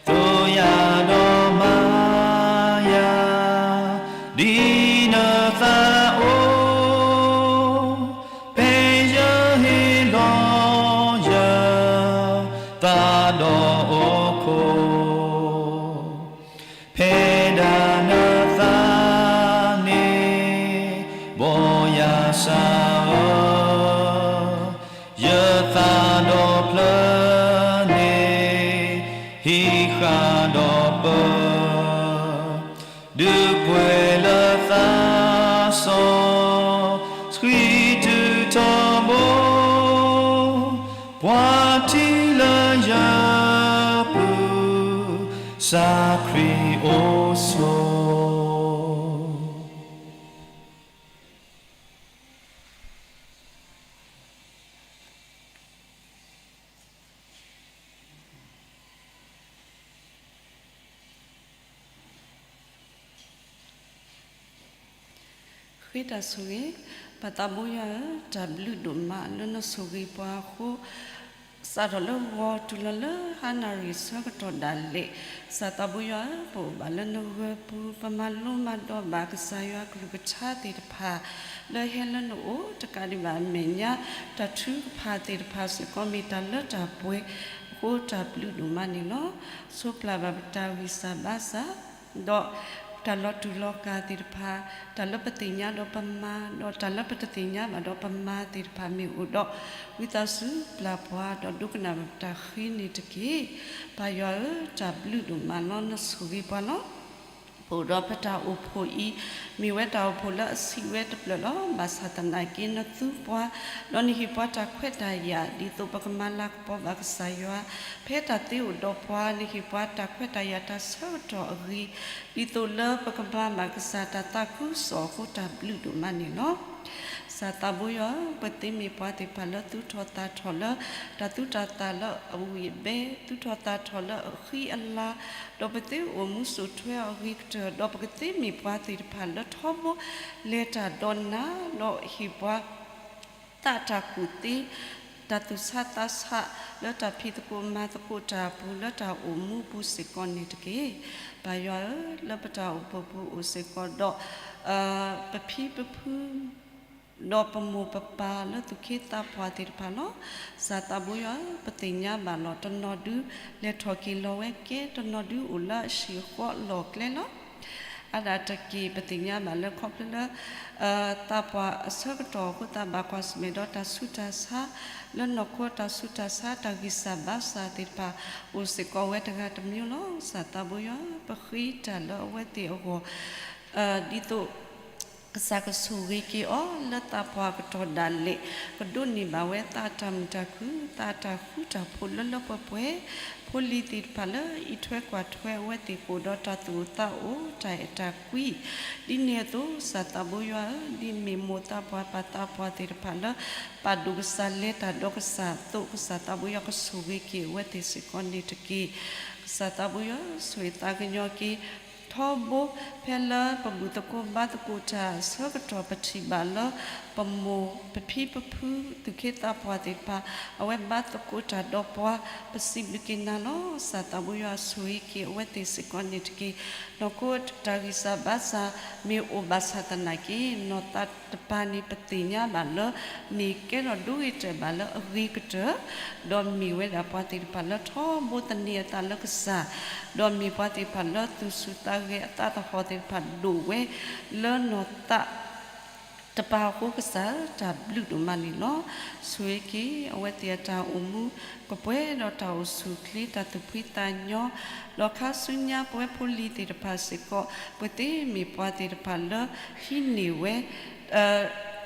သိၣ်ယၤဒီးမၤယၤ ဒ်နသးအိၣ်, ဖဲယဟ့ၣ်လီၤယသးဒီးဟီၣ်ခိၣ်, ဖဲဒၣ်နသးန့ၣ်ဘှီယၤစၢ်ဧၢ, ယသးဒီဖျၢၣ်န့ၣ် ဟံးဃာ်ဒီးပၢၤ, ဒုးပှဲၤလၢသးစီဆှံတုၤထီဘိ, ပှၤထံၣ်လၢယပူၤ စၢ်ခရံာ်အိၣ်ဆိး. ဃ ဃ့တၢ်ဆိၣ်ဂ့ၤ, ပၢ်သးဘိယွၤဧၢ, တၢ်ဘျုးဒိၣ်မးလၢနဆိၣ်ဂ့ၤပှၤအဃိ, စးထီၣ်လၢဂီၤတုၤလီၤလၢဟါနၣ်ရံၣ်ဆၢကတီၢ်ဒၣ်လဲာ်, ကစၢ်သးဘိယွၤဧၢ, ပအိၣ်ဘၣ်လၢနဂၢၢ်ပူၤ, ပမၤလိမၤဒိးဘၣ်ကစၢ်ယွၤကလုၢ်ကထါသ့ၣ်တဖၣ် လၢဟဲလၢနအိၣ်, တကးဒံးဘၣ်အမဲာ်ညါ တၢ်ထုကဖၣ်သ့ၣ်တဖၣ်စ့ၢ်ကီး မ့ၢ်တၢ်လၢတၢ်ပှဲၤအဃိ တၢ်ဘျုးဒိၣ်မးန့ၣ်လီၤ. ဆိပျၢ်ဘၣ်ပတၢ်ဂံၢ်စၢ်ဘါစၢ် ဒီးတၢ်လီၤတူာ်လီၤကာ်သ့ၣ်တဖၣ်, တၢ်လၢပသ့ၣ်ညါဒီးပမၤ, ဒီးတၢ်လၢပတသ့ၣ်ညါဘၣ်ဒီးပမၤသ့ၣ်တဖၣ်မ့ၢ်အိၣ်ဒီး, ဝံသးစူၤပျၢ်ပှၤဒီးဒိကနၣ်ဘၣ်ပတၢ်ဃ့န့ၣ်တက့ၢ်. ပၢ်ယွၤဧၢ, တၢ်ဘျုးဒိၣ်မးလီၤ, နဆိၣ်ဂ့ၤပှၤလီၤ. ပအိၣ်ဒီးပတၢ်အိၣ်ဖှိၣ်အံၤ, မ့ၢ်ဝဲတၢ်အိၣ်ဖှိၣ်လၢအဆံးဝဲတဖျၢၣ်လီၤ. ဘၣ်ဆၣ်သနာ်က့ နသူပှၤ, ဒီးနဟ့ၣ်ပှၤတၢ်ခွဲးတၢ်ယာ် ဒ်သိးပကမၤလၤကပီၤဘၣ်ကစၢ်ယွၤ, ဖဲတၢ်သ့အိၣ်ဒီးပှၤ, နဟ့ၣ်ပှၤတၢ်ခွဲးတၢ်ယာ်တၢ်ဆၢကတီၢ်အဂ့ၤ, ဒ်သိးလၢပကမၤဘၣ်ကစၢ်တၢ်သးခုကစီၣ်အဃိ တၢ်ဘျုးဒိၣ်မးန့ၣ်လီၤ. ကစၢ်သးဘိယွၤဧၢ, ပသ့မ့ၢ်ပှၤသ့ၣ်တဖၣ်လၢသူၣ်ထီၣ်သးထီၣ်လၢ တၢ်သူၣ်တၢ်သၣ်လၢအဝံၣ်အဘဲ, သူၣ်ထီၣ်သးထီၣ်လၢအဃံအလၤ, ဒီးပသ့အိၣ်မူစိာ်ထွဲအဂ့ၤကတၢၢ်, ဒီးပကသ့မ့ၢ်ပှၤသ့ၣ်တဖၣ်လၢထီဘိလဲၤတၢ်ဒီးနၤ, ဒီးဟ့ၣ်ပှၤ သးတၢ်ကူၣ်သ့, တၢ်သူၣ်ဆးသးဆးလၢတၢ်ဖံးသကိးမၤသကိးတၢ်အပူၤ လၢတၢ်အိၣ်မူပူၤစ့ၢ်ကီးန့ၣ်တက့ၢ်. ပၢ်ယွၤဧၢ, လၢပတၢ်အိၣ်ဖှိၣ်ပူၤအိၣ်စ့ၢ်ကီးဒီး ပဖံပဖု ဒီးပမိၢ်ပပၢ်လၢသူၣ်က့သးပှၢ်သ့ၣ်တဖၣ်လီၤ. ကစၢ်သးဘိယွၤဧၢ, ပသ့ၣ်ညါဘၣ်လီၤ, တနီၤဒုလဲၤထီၣ်က့ၤလီၤဝဲကဲ, တနီၤဒုအိၣ်လၢအဟံၣ်အဃီအလီၢ်အကျဲလီၤ. အါဒၣ်တက့ၢ် ပသ့ၣ်ညါဘၣ်လၢခီဖျိလၢ သးပှၢ်အဆၢကတီၢ်အဃိ သးဘၣ်ကွၢ်ဆၢၣ်မဲာ်ဒီးတၢ်ဆူးတၢ်ဆါ လၢနီၢ်ခိတၢ်ဆူးတၢ်ဆါ တၢ်ဂံၢ်စၢ်ဘါစၢ်သ့ၣ်တဖၣ် အိၣ်စ့ၢ်ကီးဝဲတဂၤတမံၤလီၤ. ကစၢ်သးဘိယွၤ ပဃ့တၢ်လၢအဝဲသ့ၣ်အဂီၢ် ဒ်သိး ကစၢ်ကဆိၣ်ဂ့ၤက့ၤအီၤ လၢသးပှၢ်အကတီၢ်ဒၣ်လဲာ် ကဒိးန့ၢ်ဘၣ်ဝဲသးအတၢ်မုာ်တၢ်ခုၣ် သးအတၢ်ဃူတၢ်ဖိးလၢလၢပှဲၤပှဲၤ ဖိလံၤသ့ၣ်တဖၣ်လၢအံးထွဲကွၢ်ထွဲအဝဲသ့ၣ်ကအိၣ်ဒီးတၢ်သူၣ်အိၣ်သးအိၣ် တၢ်အဲၣ်တၢ်ကွံ ဒ်န့ၣ်အသိး ကစၢ်သးဘိယွၤဧၢ, ဒ်မ့ၢ်မိၢ်သးပှၢ်ပၢ်သးပှၢ်သ့ၣ်တဖၣ်လၢ ပာ်ဒိၣ်ကစၢ်လဲၤတၢ်ဒီးကစၢ်အသိး ကစၢ်သးဘိယွၤကဆိၣ်ဂ့ၤက့ၤအဝဲသ့ၣ်စ့ၢ်ကီးန့ၣ်တက့ၢ်. ကစၢ်သးဘိယွၤဆိၣ်ဂ့ၤသးကညီၤက့ၤ ထီဘိ ဖဲလၢပဘူၣ်သကိးဘါသကိးတၢ်အဆၢကတီၢ် ပထံၣ်ဘၣ်လၢ ပမိၢ်ပဖံပဖု သူၣ်က့သးပှၢ်သ့ၣ်တဖၣ် အဝဲဘါသကိးတၢ်ဒီးပှၤ ပစံးဘျုးက့ၤနၤလီၤ. ကစၢ်သးဘိယွၤဆိၣ်ဂ့ၤက့ၤအဝဲသ့ၣ်စ့ၢ်ကီးန့ၣ်တက့ၢ်. နီၢ်ခိတၢ်ဂံၢ်စၢ်ဘါစၢ် မ့ၢ်အိၣ်ဘၣ်ဆၣ်သနာ်က့ နီၢ်သးတပၤန့ၣ် ပသ့ၣ်ညါဘၣ်လၢ မ့ၢ်ကဲထီၣ်ဒိဂ့ၤတၢၢ်ဘၣ်လၢအဂ့ၤကတၢၢ်, ဒီးမ့ၢ်ဝဲဒၣ်ပှၤသ့ၣ်တဖၣ်လၢထီဘိသန့ၤအသးလၢကစၢ်, ဒီးမ့ၢ်ပှၤသ့ၣ်တဖၣ်လၢသူၣ်ဆူၣ်သးဂဲၤအသးသဟီၣ်သ့ၣ်တဖၣ်ဒိၣ်ဝဲ လၢနီၢ်သး တပၤအဃိကစၢ်ဧၢ, တၢ်ဘျုးဒိၣ်မးန့ၣ်လီၤ. ဆိၣ်ဂ့ၤက့ၤ အဝဲသ့ၣ်အတၢ်အိၣ်မူ ကပှဲၤဒီးတၢ်အိၣ်ဆူၣ်အိၣ်ချ့ တၢ်သူၣ်ဖှံသးညီ, ဒီးခါဆူညါပဝဲဖိလံၤသ့ၣ်တဖၣ်စ့ၢ်ကီး ပသ့မ့ၢ်ပှၤသ့ၣ်တဖၣ်လၢဟံးန့ၢ်ဝဲ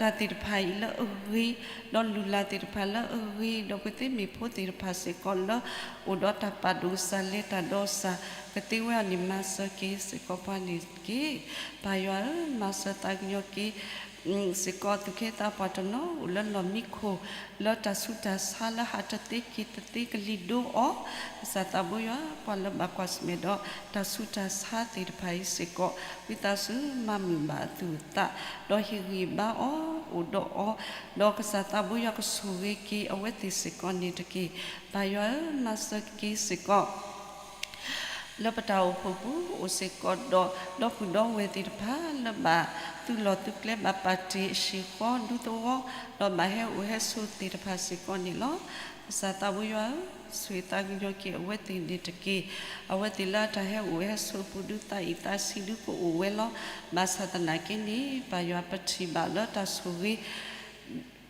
တၢ်သ့ၣ်တဖၣ်အံၤလၢအဂ့ၤ, ဒီးလုၢ်လၢ်သ့ၣ်တဖၣ်လၢအဂ့ၤ, ဒီးပသ့မ့ၢ်ဖိသ့ၣ်တဖၣ်စ့ၢ်ကီးလၢ အိၣ်ဒီးတၢ်ပာ်ဒိၣ်ကစၢ်လဲၤတၢ်ဒီးကစၢ်, ကသ့ဝဲအီၤန့ၣ် မၤစၢၤက့ၤစ့ၢ်ကီးပှၤန့ၣ်တက့ၢ်. ပၢ်ယွၤဧၢ, မၤစၢၤသးကညီၤက့ၤ စ့ၢ်ကီးသူၣ်က့သးပှၢ်တနီၤအိၣ်လၢလီၢ်မံခိၣ် လၢတၢ်ဆူးတၢ်ဆါလၢဟးတသ့က့ၤတသ့ကလံၤဒိအီၤ, ကစၢ်သးဘိယွၤ ပှၤလၢဘၣ်ကွၢ်ဆၢၣ်မဲာ်ဒီးတၢ်ဆူးတၢ်ဆါသ့ၣ်တဖၣ်အံၤစ့ၢ်ကီး ဝံသးစူၤမၤမုာ်ဘၣ်အသူၣ်အသး, ဒီးဟ့ၣ်ဂံၢ်ဘါအီၤ အိၣ်ဒီးအီၤ, ဒီးကစၢ်သးဘိယွၤကဆိၣ်ဂ့ၤက့ၤအဝဲသ့ၣ်စ့ၢ်ကီးန့ၣ်တက့ၢ်. ပၢ်ယွၤဧၢ, မၤစၢၤက့ၤစ့ၢ်ကီး လၢပတၢ်အိၣ်ဖှိၣ်ပူၤ အိၣ်စ့ၢ်ကီးဒီး ဒီပုၢ်ဒီဝဲၢ်သ့ၣ်တဖၣ် လၢဘၣ်သူၣ်လီၤသူၣ်ကျဲ ဘၣ်ပာ်တ့ၢ်အဟံၣ်ဃီဒူသဝီ ဒီးဘၣ်ဟဲအိၣ်ဟဲဆိးသ့ၣ်တဖၣ်စ့ၢ်ကီးန့ၣ်လီၤ. ကစၢ်သးဘိယွၤဧၢ, ဆိၣ်ဂ့ၤသးကညီၤက့ၤအဝဲသ့ၣ်န့ၣ်တက့ၢ်. အဝဲသ့ၣ်လၢအတၢ်ဟဲအိၣ်ဟဲဆိးပူၤဒုး သးအံၣ်သးဆံးဒုးကအိၣ်ဝဲလီၤ. ဘၣ်ဆၣ်သနာ်က့န့ၣ် ပၢ်ယွၤပထံၣ်ဘၣ်လၢတၢ်ဆိၣ်ဂ့ၤ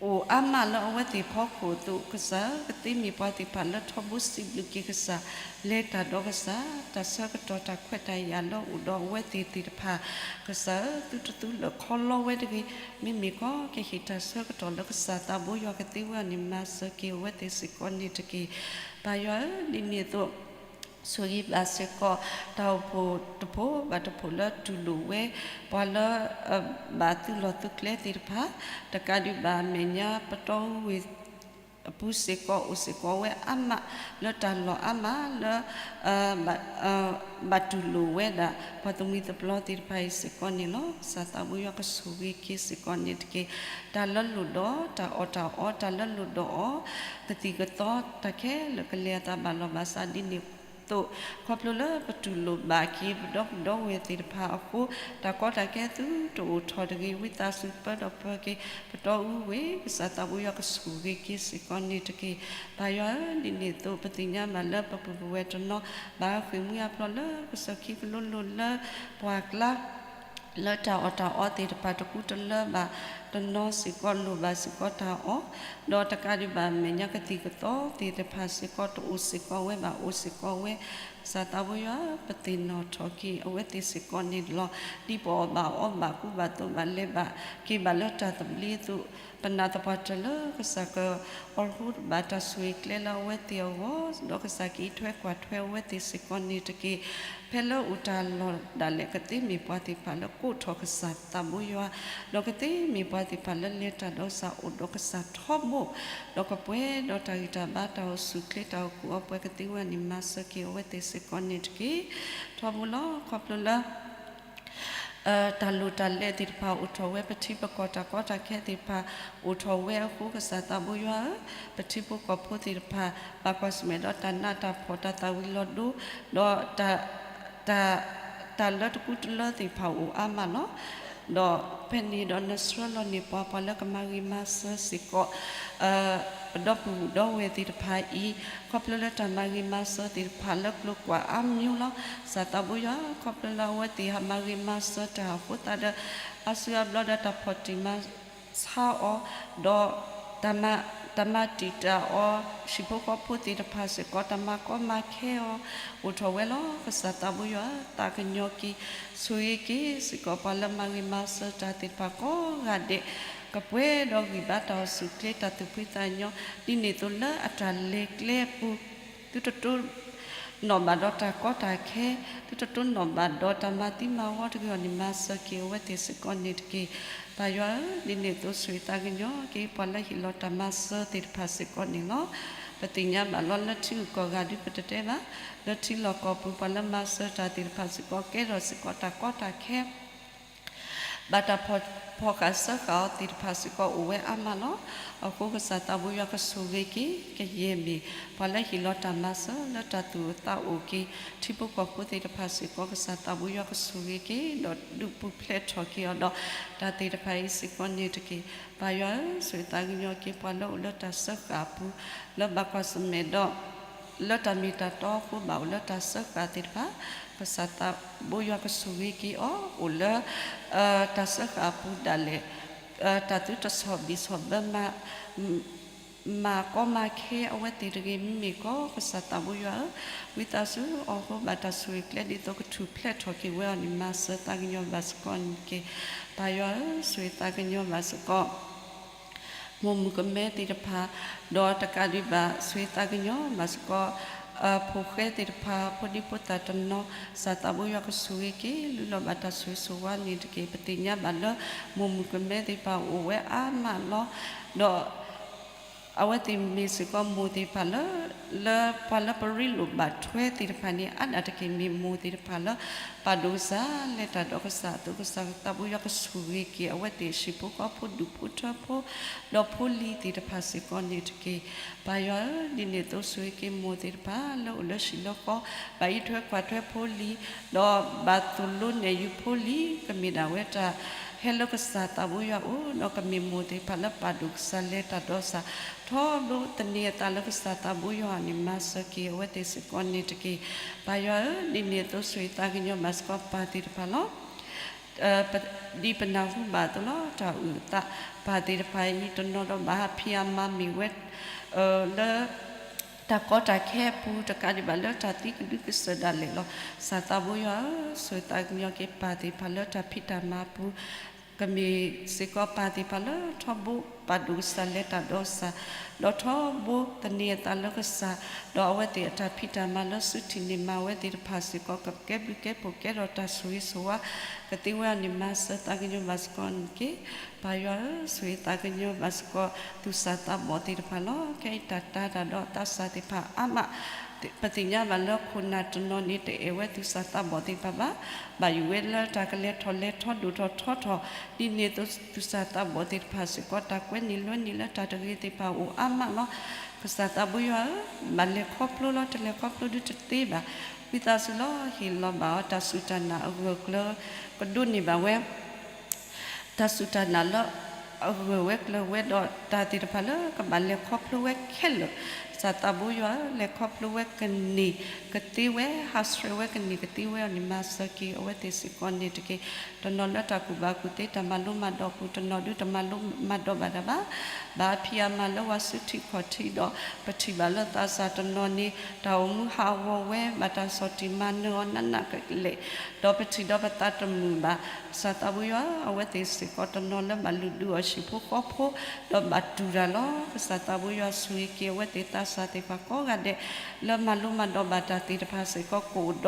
အိၣ်အါမးလၢအဝဲသ့ၣ်ဖီခိၣ်အသိး ကစၢ်ဧၢ, ကသ့မ့ၢ်ပှၤသ့ၣ်တဖၣ်လၢထီဘိစံးဘျုးက့ၤကစၢ်, လဲၤတၢ်ဒီးကစၢ်, တၢ်ဆၢကတီၢ်တၢ်ခွဲးတၢ်ယာ်လၢအိၣ်ဒီးအဝဲသ့ၣ်သ့ၣ်တဖၣ်, ကစၢ်ဧၢ, သုတသုလၢာ်ခီလီဝဲတဂ့ၤ, မ့မ့ၢ်ကီကဟ့ၣ်တၢ်ဆၢကတီၢ်လၢကစၢ်သးဘိယွၤကသ့ဝဲအီၤန့ၣ် မၤစၢၤက့ၤအဝဲသ့ၣ်စ့ၢ်ကီးန့ၣ်တက့ၢ်. ပၢ်ယွၤဧၢ, ဒ်န့ၣ်အသိး ဆိၣ်ဂ့ၤဘၣ်စ့ၢ်ကီး တၢ်အိၣ်ဖှိၣ်တဖှိၣ်ဘၣ်တဖှိၣ်လၢတူၢ်လိာ်ဝဲ ပှၤလၢ ဘၣ်သုးလီၢ်သုးကျဲသ့ၣ်တဖၣ်, တကးဒံးဘၣ်အမဲာ်ညါ ပတီၢ်ဝ့ၢ် အပူၤစ့ၢ်ကီး အိၣ်စ့ၢ်ကီးဝဲအါမး လၢတၢ်လီၢ်အါမးလၢ ဘၣ်တူၢ်လိာ်ဝဲဒၣ် ပှၤသမှံသပျီသ့ၣ်တဖၣ်အံၤစ့ၢ်ကီးန့ၣ်လီၤ. ကစၢ်သးဘိယွၤကဆိၣ်ဂ့ၤက့ၤစ့ၢ်ကီးန့ၣ်တက့ၢ်. တၢ်လၢလိၣ်ဒီးတၢ်အီၣ်တၢ်အီ တၢ်လၢလိၣ်ဒီးအီၤ ကသံၣ်ကသီ တၢ်ခဲလၢာ်ကလဲၤအသးဘၣ်လီၢ်ဘၣ်စးဒ်န့ၣ်အသိး ခီဖျိလၢပတူၢ်လိာ်ဘၣ်က့ၤ ပဒီပုၢ်ဒီဝဲၢ်သ့ၣ်တဖၣ်အဃိ တၢ်ကီတၢ်ခဲသုတအိၣ်ထီၣ်တဂ့ၤ ဝံသးစူၤပၢဒီးပၢက့ၤ ပတီၢ်အူဝ့ၢ် ကစၢ်သးဘိယွၤကဆိၣ်ဂ့ၤက့ၤစ့ၢ်ကီးန့ၣ်တက့ၢ်. ပၢ်ယွၤဧၢ ဒ်န့ၣ်အသိး ပသ့ၣ်ညါဘၣ်လၢပပုၢ်ပဝဲၢ်တနီၤ ဘၣ်ဃ့ၢ်မှံဟးဖျိးလၢကစၢၢ်ခံကလိလိၤလၢပှၢ်ကျါ လၢတၢ်အီၣ်တၢ်အီသ့ၣ်တဖၣ်တကူတလၢဘၣ်, တနီၤစ့ၢ်ကီးလိၣ်ဘၣ်စ့ၢ်ကီးတၢ်အီၣ်, ဒီးတကးဒံးဘၣ်မဲာ်ညါကသံၣ်ကသီသ့ၣ်တဖၣ်စ့ၢ်ကီးတအိၣ်စ့ၢ်ကီးဝဲဘၣ် အိၣ်စ့ၢ်ကီးဝဲ, ကစၢ်သးဘိယွၤ ပသ့ၣ်နီၣ်ထီၣ်က့ၤအဝဲသ့ၣ်စ့ၢ်ကီးန့ၣ်လီၤ. ဒ်ပအီၣ်ဘၣ်အီဘၣ်ကူဘၣ်သိးဘၣ်လဲၤဘၣ်က့ၤဘၣ်လၢတၢ်သဘျ့အသိး, ပနာ်သပှၢ်တၢၢ်လၢကစၢ်ကအိးထီၣ်ဘၣ်တၢ်ဆိၣ်ဂ့ၤကျဲလၢအဝဲသ့ၣ်အဂီၢ်, ဒီးကစၢ်ကအံးထွဲကွၢ်ထွဲအဝဲသ့ၣ်စ့ၢ်ကီးန့ၣ်တက့ၢ်. ဖဲလၢအိၣ်တၢ်လီၢ်ဒၣ်လဲာ်ကသ့မ့ၢ်ပှၤသ့ၣ်တဖၣ်လၢကိးထီၣ်ကစၢ်သးဘိယွၤ, ဒီးကသ့မ့ၢ်ပှၤသ့ၣ်တဖၣ်လၢလဲၤတၢ်ဒီးကစၢ်အိၣ်ဒီးကစၢ်ထီဘိ, ဒီးကပှဲၤဒီးတၢ်ဂံၢ်တၢ်ဘါတၢ်အိၣ်ဆူၣ်အိၣ်ချ့တၢ်အိၣ်ကူၣ်အိၣ်ပှဲၤကသ့ဝဲန့ၣ် မၤစၢၤက့ၤအဝဲသ့ၣ်စ့ၢ်ကီးန့ၣ်တက့ၢ်. ထီဘိလီၤ. ခီဖျိလၢ တၢ်လိၣ်တၢ်လဲသ့ၣ်တဖၣ်အိၣ်ထီၣ်ဝဲ ပထံပကီၢ်တၢ်ကီတၢ်ခဲသ့ၣ်တဖၣ်အိၣ်ထီၣ်ဝဲအဃိ ကစၢ်သးဘိယွၤဧၢ, ပထံဖိကီၢ်ဖိသ့ၣ်တဖၣ် ဘၣ်ကွၢ်ဆၢၣ်မဲာ်ဒီးတၢ်နးတၢ်ဖှီၣ်တၢ်သၣ်ဝံၤလီၤဒိ, ဒီး တၢ် တၢ်လၢတကူတလၢသ့ၣ်တဖၣ်အိၣ်အါမးလီၤ. ဒီးဖဲန့ၣ်ဒီးနဆှၢလီၤန့ၢ်ပှၤ ပှၤလၢကမၤဂ့ၤမၤစၢၤစ့ၢ်ကီး ပဒီပုၢ်ဒီဝဲၢ်သ့ၣ်တဖၣ်အံၤ, ခီဖျိလၢတၢ်မၤဂ့ၤမၤစၢၤသ့ၣ်တဖၣ်လၢကျိၤကွာ်အါမးလီၤ. ကစၢ်သးဘိယွၤ ခီဖျိလၢအဝဲသ့ၣ်ဟးမၤဂ့ၤမၤစၢၤတၢ်အဃိသတးဒီး အါစုအါဘျီဒီးတၢ်ဖီၣ်တံၢ်မၤဆါအီၤ, ဒီး တၢ်မၤတံာ်တာ်အီၤ ဟံၣ်ဖိဃီဖိသ့ၣ်တဖၣ်စ့ၢ်ကီး တၢ်မၤကီမၤခဲအီၤ အိၣ်ထီၣ်ဝဲလီၤ. ကစၢ်သးဘိယွၤ သးကညီၤက့ၤ ဆိၣ်ဂ့ၤက့ၤစ့ၢ်ကီး ပှၤလၢမၤဂ့ၤမၤစၢၤတၢ်သ့ၣ်တဖၣ်ကိးဂၤဒဲး ကပှဲၤဒီးဂံၢ်ဘါတၢ်အိၣ်ဆူၣ်အိၣ်ချ့တၢ်သူၣ်ဖှံသးညီ ဒ်န့ၣ်အသိးလၢအတၢ်လဲၤကျဲအပူၤ သုတတိ နီၣ်ဘၣ်ဒီးတၢ်ကီတၢ်ခဲ, သုတတိနီၣ်ဘၣ်ဒီးတၢ်မၤသံမၤဝီတဂ့ၤအီၤန့ၣ် မၤစၢၤက့ၤအဝဲသ့ၣ်စ့ၢ်ကီးန့ၣ်တက့ၢ်. ပၢ်ယွၤဧၢ, ဒ်န့ၣ်အသိးဆိၣ်ဂ့ၤသးကညီၤက့ၤ ပှၤလၢဟ့ၣ်လီၤတၢ်မၤစၢၤသ့ၣ်တဖၣ်စ့ၢ်ကီးန့ၣ်လီၤ. ပသ့ၣ်ညါဘၣ်လီၤ လၢထံဂုၤကီၢ်ဂၤဒုပတတဲဘၣ်, လၢထံလီၢ်ကီၢ်ပူၤ ပှၤလၢမၤစၢၤတၢ်သ့ၣ်တဖၣ်စ့ၢ်ကီး ကဲထီၣ်စ့ၢ်ကီးတၢ်ကီတၢ်ခဲ ဘၣ်တၢ်ဖီၣ်ဃာ်စၢဃာ်အီၤသ့ၣ်တဖၣ်စ့ၢ်ကီးအိၣ်ဝဲအါမးလီၤ. အဃိကစၢ်သးဘိယွၤကဆိၣ်ဂ့ၤက့ၤ ကယဲၢ်မ့ၢ် ပှၤလၢဟ့ၣ်လီၤတၢ်မၤစၢၤလၢတၢ်သူၣ်အိၣ်သးအိၣ်က့ၤ ထံဖိကီၢ်ဖိသ့ၣ်တဖၣ်စ့ၢ်ကီး ကစၢ်သးဘိယွၤကဆိၣ်ဂ့ၤက့ၤ ဒီးဒုးပူၤဖျဲးထီၣ်က့ၤအီၤဒီး တၢ်သ့ၣ်တဖၣ်အံၤစ့ၢ်ကီးန့ၣ်တက့ၢ်. ပၢ်ယွၤဧၢ, ဆိၣ်ဂ့ၤသးကညီၤက့ၤ ပှၤလၢအိၣ်လၢတၢ်စၢဃာ်အပူၤ လၢဘၣ်ကွၢ်ဆၢၣ်မဲာ်ဒီး လၢတၢ်မ့ၢ်တၢ်တီအဃိ ဘၣ်အိၣ်လၢတၢ်စၢဃာ်သ့ၣ်တဖၣ်, ကစၢ်သးဘိယွၤကဆိၣ်ဂ့ၤက့ၤအီၤ အိၣ်လၢ တၢ်စၢဃာ်အပူၤဒၣ်လဲာ်, တၢ်သုတဆီၣ်ဘံၣ်ဆီၣ်ဘၢမၤ မၤကီမၤခဲအဝဲသ့ၣ်တဂ့ၤ မ့မ့ၢ်ကီး ကစၢ်သးဘိယွၤဧၢ, ဝံသးစူၤအီၤအဃိ ဘၣ်တၢ်ဆိၣ်ဂ့ၤကျဲဒ်သိးကထူၣ်ဖျဲးထီၣ်က့ၤဝဲအီၤန့ၣ် မၤစၢၤသးကညီၤဘၣ်စ့ၢ်ကီးန့ၣ်တက့ၢ်. ပၢ်ယွၤဧၢ, ဆိၣ်ဂ့ၤသးကညီၤဘၣ်စ့ၢ်ကီး မိၢ်မုၣ်ကမဲသ့ၣ်တဖၣ်, ဒီးတကးဒံးဘၣ် ဆိၣ်ဂ့ၤသးကညီၤဘၣ်စ့ၢ်ကီး ဖိၣ်ဃဲသ့ၣ်တဖၣ် ဖိဒံဖိသၣ်တနီၤ, ကစၢ်သးဘိယွၤကဆိၣ်ဂ့ၤက့ၤ လုၢ်လီၤဘၣ်တၢ်ဆိၣ်ဂ့ၤဆိၣ်ဝါန့ၣ်တက့ၢ်. ပသ့ၣ်ညါဘၣ်လၢ မိၢ်မုၣ်ကမဲသ့ၣ်တဖၣ်အိၣ်ဝဲအါမးလီၤ. ဒီး အဝဲသ့ၣ်မ့ၢ်စ့ၢ်ကီးမိၢ်သ့ၣ်တဖၣ်လၢ လၢပှၤလၢပရ့လိာ်ဘၣ်ထွဲသ့ၣ်တဖၣ်န့ၣ် အါဒၣ်တက့ၢ် မ့ၢ်မိၢ်သ့ၣ်တဖၣ်လၢ ပာ်ဒိၣ်ကစၢ် လဲၤတၢ်ဒီးကစၢ်အသိး ကစၢ်သးဘိယွၤကဆိၣ်ဂ့ၤက့ၤ အဝဲသ့ၣ်ဟံၣ်ဖိဃီဖိဒူၣ်ဖိထၢဖိ ဒီးဖိလံၤသ့ၣ်တဖၣ်စ့ၢ်ကီးန့ၣ်တက့ၢ်. ပၢ်ယွၤဧၢ, ဒ်န့ၣ်အသိးဆိၣ်ဂ့ၤက့ၤမိၢ်သ့ၣ်တဖၣ် လၢအိၣ်လၢဟံၣ်လၢဃီ ဘၣ်အံးထွဲကွၢ်ထွဲဖိလံၤ ဒီးဘၣ်သိၣ်လိနဲၣ်ယုၤဖိလံၤ ကမ့ၢ်ဒၣ်ဝဲတၢ်ဟဲလၢကစၢ်သးဘိယွၤအအိၣ် ဒီးကမ့ၢ်မိၢ်သ့ၣ်တဖၣ်လၢပာ်ဒိၣ်ကစၢ် လဲၤတၢ်ဒီးကစၢ် ထီဘိသန့ၤအသးလၢကစၢ်သးဘိယွၤန့ၣ် မၤစၢၤက့ၤအဝဲသ့ၣ်စ့ၢ်ကီးန့ၣ်တက့ၢ်. ပၢ်ယွၤဧၢ, ဒ်န့ၣ်အသိးဆိၣ်ဂ့ၤသးကညီၤဘၣ်စ့ၢ်ကီးပၢ်သ့ၣ်တဖၣ်လီၤ. ဒ်ပနၢ်ဟူဘၣ်အသိးလီၤ တၢ်အုၣ်အသး ပၢ်သ့ၣ်တဖၣ်အံၤ တနီၤဒီးဘၣ်ဟးဖံးအမါမ့ၢ်ဝဲ လၢ တၢ်ကီတၢ်ခဲအပူၤ တကးဒံးဘၣ်လၢတၢ်သံကဒုကစၢၢ်ဒၣ်လဲာ်လီၤ. ကစၢ်သးဘိယွၤဧၢ, ဆိၣ်ဂ့ၤသးကညီၤက့ၤပၢ်သ့ၣ်တဖၣ်လၢတၢ်ဖံးတၢ်မၤအပူၤ ကမ့ၢ်စ့ၢ်ကီးပၢ်သ့ၣ်တဖၣ်လၢထီဘိ ပာ်ဒိၣ်ကစၢ် လဲၤတၢ်ဒီးကစၢ်, ဒီးထီဘိသန့ၤအသးလၢကစၢ်, ဒီးအဝဲသ့ၣ်အတၢ်ဖံးတၢ်မၤလၢစုထံၣ်န့ၢ်မၤဝဲသ့ၣ်တဖၣ်စ့ၢ်ကီး ကကဲဘျုးကဲဖှိၣ်ကဲထီၣ်တၢ်ဆိၣ်ဂ့ၤဆိၣ်ဝါ ကသ့ဝဲအီၤန့ၣ် မၤစၢၤသးကညီၤဘၣ်စ့ၢ်ကီးန့ၣ်တက့ၢ်. ပၢ်ယွၤဧၢ, ဆိၣ်ဂ့ၤသးကညီၤဘၣ်စ့ၢ်ကီး သူၣ်စၢ်သးဘီၣ်သ့ၣ်တဖၣ်လီၤ. ခဲအံၤတၢ်တၤတၢ်ဒီးသးစၢ်သ့ၣ်တဖၣ်အါမး ပသ့ၣ်ညါဘၣ်လၢခိၣ်နၢ်တနီၤန့ၣ် တအဲၣ်ဝဲသူၣ်စၢ်သးဘီၣ်သ့ၣ်တဖၣ်ဘၣ်. ဘၣ်ယိၣ်ဝဲလၢတၢ်ကလဲၤထီၣ်လဲၤထီဒိၣ်ထီၣ်ထီထီၣ်, ဒ်န့ၣ်အသိးသူၣ်စၢ်သးဘီၣ်သ့ၣ်တဖၣ်စ့ၢ်ကီး တၢ်ကွဲန့ၢ်လွဲန့ၢ်လၢတၢ်တဂ့ၤသ့ၣ်တဖၣ်အိၣ်အါမးလီၤ. ကစၢ်သးဘိယွၤဧၢ, ဘၣ်လဲၤခီဖျိလီၤ တလဲၤခီဖျိဒုတသ့ဘၣ်. ဝံသးစူၤလီၤ ဟ့ၣ်လီၤဘၣ်အီၤ တၢ်စူၢ်တၢ်နာ်အဂၢၢ်အကျၢၤ ကဒိးန့ၢ်ဘၣ်ဝဲ တၢ်စူၢ်တၢ်နာ်လၢအဂၢၢ်ဝဲကျၢၤဝဲဒီးတၢ်သ့ၣ်တဖၣ်လၢကဘၣ်လဲၤခီဖျိဝဲခဲလၢာ်, ကစၢ်သးဘိယွၤဧၢ, လဲၤခီဖျိဝဲကန့ၢ်ကသ့ဝဲ, ဟးဆှဲးဝဲကန့ၢ်ကသ့ဝဲအီၤန့ၣ် မၤစၢၤက့ၤအဝဲသ့ၣ်စ့ၢ်ကီးန့ၣ်တက့ၢ်. တနီၤလၢတၢ်ကူၣ်ဘၣ်ကူၣ်သ့ တၢ်မၤလိမၤဒိးအပူၤ, တနီၤဒုးတမၤလိမၤဒိးဘၣ်တၢ်ဘၣ်. ဘၣ်အဖံးအမၤလၢပှၤစုထံၣ်ခီၣ်ထံးဒီး ပထံၣ်ဘၣ်လၢသးစၢ်တနီၤန့ၣ် တၢ်အိၣ်မူဟးဂီၤဝဲ ဘၣ်တၢ်ဆီၣ်တံၢ်မၤနၢၤအီၤနးနးကလဲာ်, ဒီးပထံၣ်ဒီးပသးတမုာ်ဘၣ်. ကစၢ်သးဘိယွၤဧၢ, အဝဲသ့ၣ်စ့ၢ်ကီးတနီၤလၢဘၣ်လုၢ်ဒုးအီၤဟံၣ်ဖိဃီဖိ ဒီးဘၣ်တူၢ်တၢ်လီၤ. ကစၢ်သးဘိယွၤဆိၣ်ဂ့ၤက့ၤအဝဲသ့ၣ်သးစၢ်သ့ၣ်တဖၣ်ကိးဂၤဒဲး လၢမၤလိမၤဒိးဘၣ်တၢ်သ့ၣ်တဖၣ်စ့ၢ်ကီး ကအိၣ်ဒီး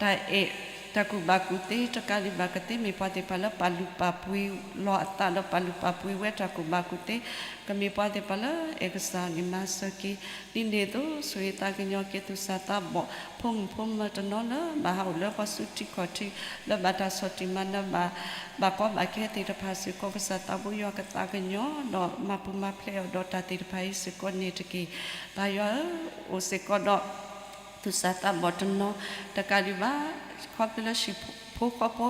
တၢ်အဲၣ် တၢ်ကူၣ်ဘၣ်ကူၣ်သ့ တကးဒံးဘၣ် ကသ့မ့ၢ်ပှၤသ့ၣ်တဖၣ်လၢပာ်လုၢ်ပာ်ပှ့ၤလီၤအသး ဒီးပာ်လုၢ်ပာ်ပှ့ၤဝဲတၢ်ကူၣ်ဘၣ်ကူၣ်သ့ ကမ့ၢ်ပှၤသ့ၣ်တဖၣ်လၢအဲၣ်ကစၢ်န့ၣ် မၤစၢၤက့ၤ. ဒ်န့ၣ်အသိး ဆိၣ်ဂ့ၤသးကညီၤက့ၤသူၣ်စၢ်သးဘီၣ် ဖိမုၣ်ဖိမၢၤတနီၤလၢ ဘၣ်ဟးအိၣ်လၢပှၤစုထံၣ်ခီၣ်ထံး လၢဘၣ်တၢ်ဆီၣ်တံၢ်မၤနၢၤဘၣ် ဘၣ်ကီဘၣ်ခဲသ့ၣ်တဖၣ်စ့ၢ်ကီး ကစၢ်သးဘိယွၤကသးကညီၤ ဒီးမၤပူၤမၤဖျဲးအီၤဒီးတၢ်သ့ၣ်တဖၣ်အံၤစ့ၢ်ကီးန့ၣ်တက့ၢ်. ပၢ်ယွၤဧၢ, အိၣ်စ့ၢ်ကီးဒီး သူၣ်စၢ်သးဘီၣ်တနီၤ တကးဒံးဘၣ် ခီဖျိလၢဟံၣ်ဖိဃီဖိ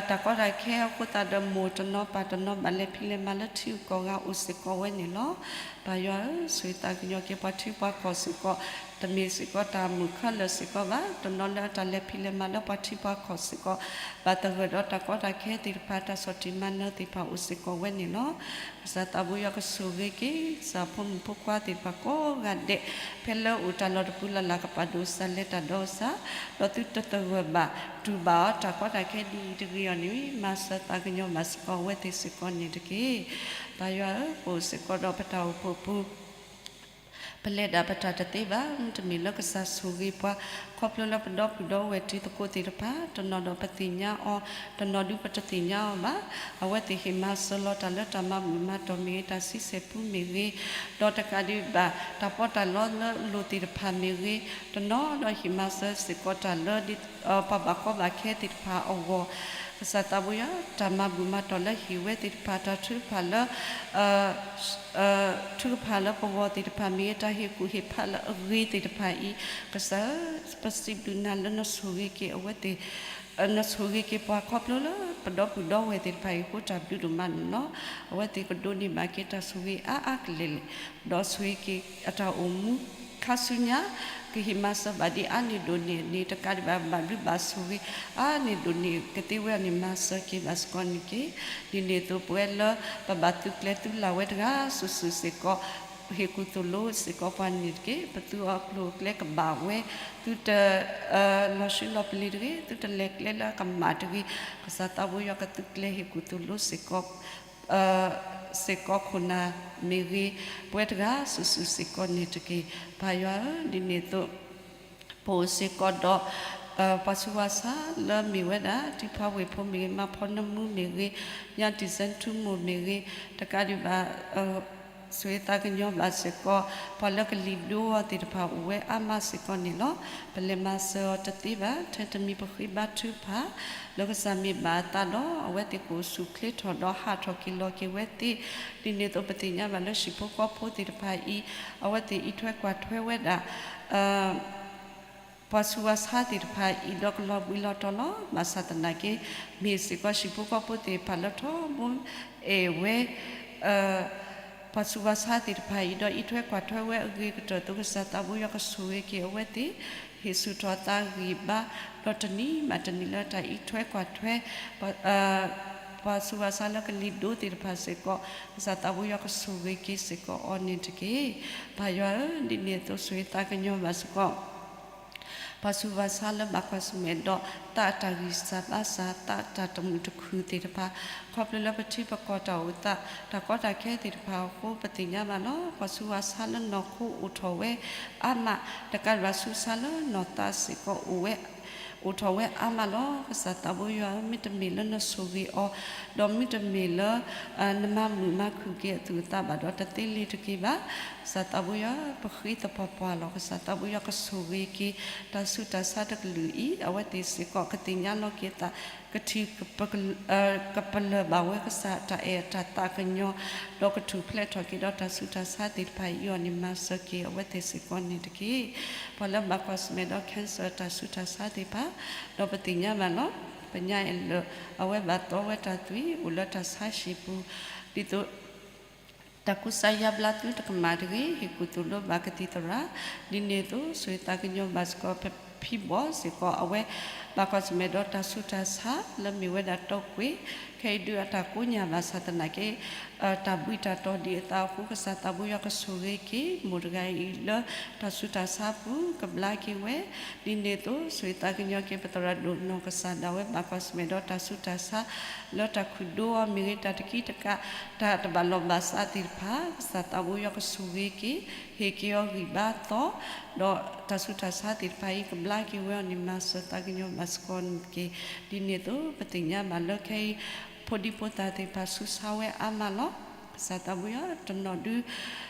တၢ်ကီတၢ်ခဲအဃိသတးဒီး မိၢ်တနီၤပၢ်တနီၤ ဘၣ်လဲၤဖံးလဲၤမၤလၢထံဂုၤကီၢ်ဂၤအိၣ်စ့ၢ်ကီးဝဲန့ၣ်လီၤ. ပၢ်ယွၤဧၢ, ဆိၣ်ဂ့ၤသးကညီၤက့ၤပှၤထံပှၤကီၢ်စ့ၢ်ကီး, တမ့ၢ်စ့ၢ်ကီးတၢ်မုာ်ခဲလၢာ်စ့ၢ်ကီးဘၣ်, တနီၤလၢအတၢ်လဲၤဖံးလဲၤမၤလၢပှၤထံပှၤကီၢ်စ့ၢ်ကီး ဘၣ်သဂၢၢ်ဒီးတၢ်ကီတၢ်ခဲသ့ၣ်တဖၣ် တၢ်ဆီၣ်တံၢ်မၤနၢၤသ့ၣ်တဖၣ်အိၣ်စ့ၢ်ကီးဝဲန့ၣ်လီၤ. ကစၢ်သးဘိယွၤကဆိၣ်ဂ့ၤက့ၤ ကစၢ်ဖိမုၣ်ဖိခွါသ့ၣ်တဖၣ်ကိးဂၤဒဲး ဖဲလၢအိၣ်တၢ်လီၢ်တပူၤလၢ်လၢ် ကပာ်ဒိၣ်ကစၢ် လဲၤတၢ်ဒီးကစၢ်, ဒီးသုတသဂၢၢ်ဘၣ်တူၢ်ဘၣ်အီၤ တၢ်ကီတၢ်ခဲဒ်အံၤတဂ့ၤအီၤန့ၣ် မၤစၢၤသးကညီၤဘၣ်စ့ၢ်ကီးအဝဲသ့ၣ်စ့ၢ်ကီးန့ၣ်တက့ၢ်. ပၢ်ယွၤဧၢ, ပအိၣ်စ့ၢ်ကီးဒီးပတၢ်အိၣ်ဖှိၣ်ပူၤ ပလဲၤဒၣ်ပတၢ်တသ့ဘၣ်, မ့တမ့ၢ်လၢကစၢ်ဆိၣ်ဂ့ၤပှၤ ခီဖျိလၢပဒီပုၢ်ဒီဝဲၢ်တံၤသကိးသ့ၣ်တဖၣ် တနီၤဒီးပသ့ၣ်ညါအီၤ, တနီၤဒုးပတသ့ၣ်ညါအီၤဘၣ်. အဝဲသ့ၣ်ဟ့ၣ်မၤစၢၤလီၤတၢ်လၢတၢ်မၤဘူၣ်မၤတီၢ်မ့ၢ်ဂ့ၤ, တၢ်ဆံဆဲၣ်ပူမ့ၢ်ဂ့ၤ, ဒီးတကးဒံးဘၣ် တၢ်ပီးတၢ်လီလၢလိၤသ့ၣ်တဖၣ်မ့ၢ်ဂ့ၤ, တနီၤဒီးဟ့ၣ်မၤစၢၤစ့ၢ်ကီးတၢ်လၢ ပှၤဘၣ်ကီဘၣ်ခဲသ့ၣ်တဖၣ်အဂီၢ်, ကစၢ်သးဘိယွၤ တၢ်မၤဘူၣ်မၤတီၢ်လၢဟ့ၣ်ဝဲသ့ၣ်တဖၣ် တၢ်ထုကဖၣ်လၢ ထုကဖၣ်လၢပဂီၢ်သ့ၣ်တဖၣ်မ့ၢ်ဂ့ၤ, တၢ်ဟ့ၣ်ကူၣ်ဟ့ၣ်ဖးလၢအဂ့ၤသ့ၣ်တဖၣ်အံၤ, ကစၢ်ဧၢ, ပစံးဘျုးနၤလၢနဆိၣ်ဂ့ၤက့ၤအဝဲသ့ၣ်, နဆိၣ်ဂ့ၤက့ၤပှၤခီဖျိလၢပဒီပုၢ်ဒီဝဲၢ်သ့ၣ်တဖၣ်အံၤအဃိ တၢ်ဘျုးဒိၣ်မးန့ၣ်လီၤ. အဝဲသ့ၣ်ကဒိးန့ၢ်ဘၣ်က့ၤတၢ်ဆိၣ်ဂ့ၤအါအါကလဲာ်လဲာ်, ဒီးဆိၣ်ဂ့ၤက့ၤအတၢ်အိၣ်မူခါဆူညါ, ကဟ့ၣ်မၤစၢၤဘၣ်ဒ်အါန့ၢ်ဒိၣ်န့ၢ်န့ၣ် တကးဒံးဘၣ် ဘၣ်ဘျုးဘၣ်ဆိၣ်ဂ့ၤ အါန့ၢ်ဒိၣ်န့ၢ်ကသ့ဝဲအီၤန့ၣ် မၤစၢၤက့ၤဘၣ်စ့ၢ်ကီးန့ၣ်တက့ၢ်. ဒ်န့ၣ်အသိးပဝဲလၢပဘၣ်သုးကျဲၤသုလၢ်ဝဲတဂၤစုာ်စုာ်စ့ၢ်ကီး, ဟ့ၣ်ကူၣ်သိၣ်လိစ့ၢ်ကီးပှၤန့ၣ်တက့ၢ်. ပသုးအီၤကျိၤအကျဲကဘၣ်ဝဲ, သုတ လီၤဆှံလီၤပလ့ၤတဂ့ၤ, သုတလဲၤကျဲလၢအကမၣ်တဂ့ၤ, ကစၢ်သးဘိယွၤကသုးကျဲၤဟ့ၣ်ကူၣ်သိၣ်လိစ့ၢ်ကီး စ့ၢ်ကီးခိၣ်နၢ်မ့ၢ်ဂ့ၤ, ပဝဲတဂၤစုာ်စုာ်စ့ၢ်ကီးန့ၣ်တက့ၢ်. ပၢ်ယွၤဧၢ, ဒ်န့ၣ်အသိး ပအိၣ်စ့ၢ်ကီးဒီး ပှၤဆူးပှၤဆါလၢမ့ၢ်ဝဲဒၣ် တံၤဖါဝ့ၢ်ဖိမ့ၢ်ဂ့ၤ, မၤဖီနမူမ့ၢ်ဂ့ၤ, ညါတံၢ်စဲထူမိၢ်မ့ၢ်ဂ့ၤ, တကးဒံးဘၣ် ဆိၣ်ဂ့ၤသးကညီၤဘၣ်စ့ၢ်ကီး ပှၤလၢကလံၤဒိအီၤသ့ၣ်တဖၣ်အိၣ်ဝဲအါမးစ့ၢ်ကီးန့ၣ်လီၤ. ပလဲၤမၤစၢၤအီၤတသ့ဘၣ်, ထဲတမံၤပဃ့ဘါထုကဖၣ် လၢကစၢ်မ့ၢ်ဘၣ်အသးဒီး အဝဲသ့ၣ်ကအိၣ်ဆူၣ်ချ့ထီၣ်ဒီးဟးထီၣ်က့ၤလီၤက့ၤဝဲသ့ၣ်, ဒ်န့ၣ်အသိးပသ့ၣ်ညါဘၣ်လၢဟံၣ်ဖိဃီဖိသ့ၣ်တဖၣ်အံၤ အဝဲသ့ၣ်အံးထွဲကွၢ်ထွဲဝဲဒၣ် ပှၤဆူးပှၤဆါသ့ၣ်တဖၣ်အံၤဒီးကလီၤဘှံးလီၤတီၤလီၤ. ဘၣ်ဆၣ်သနာ်က့ မ့ၢ်စ့ၢ်ကီးဟံၣ်ဖိဃီဖိသ့ၣ်တဖၣ်လၢထီဘိအဲၣ်ဝဲ ပှၤဆူးပှၤဆါသ့ၣ်တဖၣ်အံၤဒီးအံးထွဲကွၢ်ထွဲဝဲအဂ့ၤကတၢၢ်အသိး ကစၢ်သးဘိယွၤကဆိၣ်ဂ့ၤက့ၤအဝဲသ့ၣ် ဟ့ၣ်ဆူၣ်ထီၣ်သးဂံၢ်ဘါ ဒီးတနံၤဘၣ်တနံၤလၢတၢ်အံးထွဲကွၢ်ထွဲ ပှၤဆူးပှၤဆါလၢကလံၤဒိသ့ၣ်တဖၣ်စ့ၢ်ကီး ကစၢ်သးဘိယွၤကဆိၣ်ဂ့ၤက့ၤစ့ၢ်ကီးအီၤန့ၣ်တက့ၢ်. ပၢ်ယွၤဧၢ, ဒ်န့ၣ်အသိးဆိၣ်ဂ့ၤသးကညီၤဘၣ်စ့ၢ်ကီး ပှၤဆူးပှၤဆါလၢဘၣ်ကွၢ်ဆၢၣ်မဲာ်ဒီး သးအတၢ်ဂံၢ်စၢ်ဘါစၢ် သးအတၢ်တမုာ်တခုၣ်သ့ၣ်တဖၣ်, ခီဖျိလၢပထံပကီၢ်တၢ်အိၣ်သး တၢ်ကီတၢ်ခဲသ့ၣ်တဖၣ်အဃိ ပသ့ၣ်ညါဘၣ်လီၤ. ပှၤဆူးပှၤဆါလၢနီၢ်ခိအိၣ်ထီၣ်ဝဲအါမး, တကးဒံးဘၣ်ဆူးဆါလၢနီၢ်သးစ့ၢ်ကီးအိၣ်ဝဲ အိၣ်ထီၣ်ဝဲအါမးလီၤ. ကစၢ်သးဘိယွၤဧၢ, မ့တမ့ၢ်လၢနဆိၣ်ဂ့ၤအီၤ, ဒီးမ့တမ့ၢ်လၢ နမၤမုာ်မၤခုၣ်က့ၤအသူၣ်အသးဘၣ်ဒီး တသ့လံတက့ၢ်ဘၣ်. ကစၢ်သးဘိယွၤဧၢ, ပဃ့သပှၢ်ပှၢ်လီၤ. ကစၢ်သးဘိယွၤကဆိၣ်ဂ့ၤက့ၤ တၢ်ဆူးတၢ်ဆါတကလုာ်အံၤ, အဝဲသ့ၣ်စ့ၢ်ကီး ကသ့ၣ်ညါလီၤက့ၤသး ကထံၣ် ကပလၢၢ်ဘၣ်ဝဲကစၢ်တၢ်အဲၣ်တၢ်သးကညီၤ, ဒီးကထူၣ်ဖျဲးထီၣ်က့ၤဒီးတၢ်ဆူးတၢ်ဆါသ့ၣ်တဖၣ်အံၤအီၤန့ၣ် မၤစၢၤက့ၤအဝဲသ့ၣ်စ့ၢ်ကီးန့ၣ်တက့ၢ်. ပှၤလၢဘၣ်ကွၢ်ဆၢၣ်မဲာ်ဒီး cancer တၢ်ဆူးတၢ်ဆါသ့ၣ်တဖၣ်, ဒီးပသ့ၣ်ညါဘၣ်လီၤ. ပညါအဲၣ်လၢာ် အဝဲဘၣ်သီဝဲတၢ်သွံၣ် အိၣ်လၢတၢ်ဆါဟံၣ်ပူၤ, ဒ်သိး တၢ်ကူစါယါဘျါသုတကမၣ်တဂ့ၤ, ဟ့ၣ်ကူၣ်သိၣ်လိဘၣ်ကသံၣ်သရၣ်, ဒ်န့ၣ်အသိး ဆိၣ်ဂ့ၤသးကညီၤဘၣ်စ့ၢ်ကီး ဖံဘီစ့ၢ်ကီး အဝဲ ဘၣ်ကွၢ်ဆၢၣ်မဲာ်ဒီးတၢ်ဆူးတၢ်ဆါ လၢမ့ၢ်ဝဲဒၣ်တီကွ့ၢ်, ခဲအံၤဒုးအတၢ်ကိးညါဘၣ်ဆၣ်သနာ်က့ တၢ်ဘှံးတၢ်တီၤဒံးအသးအဃိ ကစၢ်သးဘိယွၤကဆိၣ်ဂ့ၤက့ၤ မိၢ်တဂၤအံၤလၢ တၢ်ဆူးတၢ်ဆါပူၤ ကဘျါက့ၤဝဲ, ဒ်န့ၣ်အသိး ဆိၣ်ဂ့ၤသးကညီၤက့ၤ ပသရၣ်ဒိၣ်နီၢ်ကစၢ်ဒၣ်ဝဲ ဘၣ်ကွၢ်ဆၢၣ်မဲာ်ဒီးတၢ်ဆူးတၢ်ဆါ လၢတၢ်ခုၣ်ဒိအီၤမ့ၢ်ဂ့ၤ တၢ်တကံတကး တၢ်တဘၣ်လိာ်ဘၣ်စးသ့ၣ်တဖၣ် ကစၢ်သးဘိယွၤကဆိၣ်ဂ့ၤက့ၤ ဟ့ၣ်က့ၤအီၤဂံၢ်ဘါသီ, ဒီးတၢ်ဆူးတၢ်ဆါသ့ၣ်တဖၣ်အံၤ ကဘျါက့ၤဝဲအီၤန့ၣ် မၤစၢၤသးကညီၤဘၣ်စ့ၢ်ကီးန့ၣ်တက့ၢ်. ဒ်န့ၣ်အသိး ပသ့ၣ်ညါဘၣ်လၢခဲအံၤ ဖိဒံဖိသၣ်သ့ၣ်တဖၣ်ဆူးဆါဝဲအါမးလီၤ. ကစၢ်သးဘိယွၤ တနီၤဒုး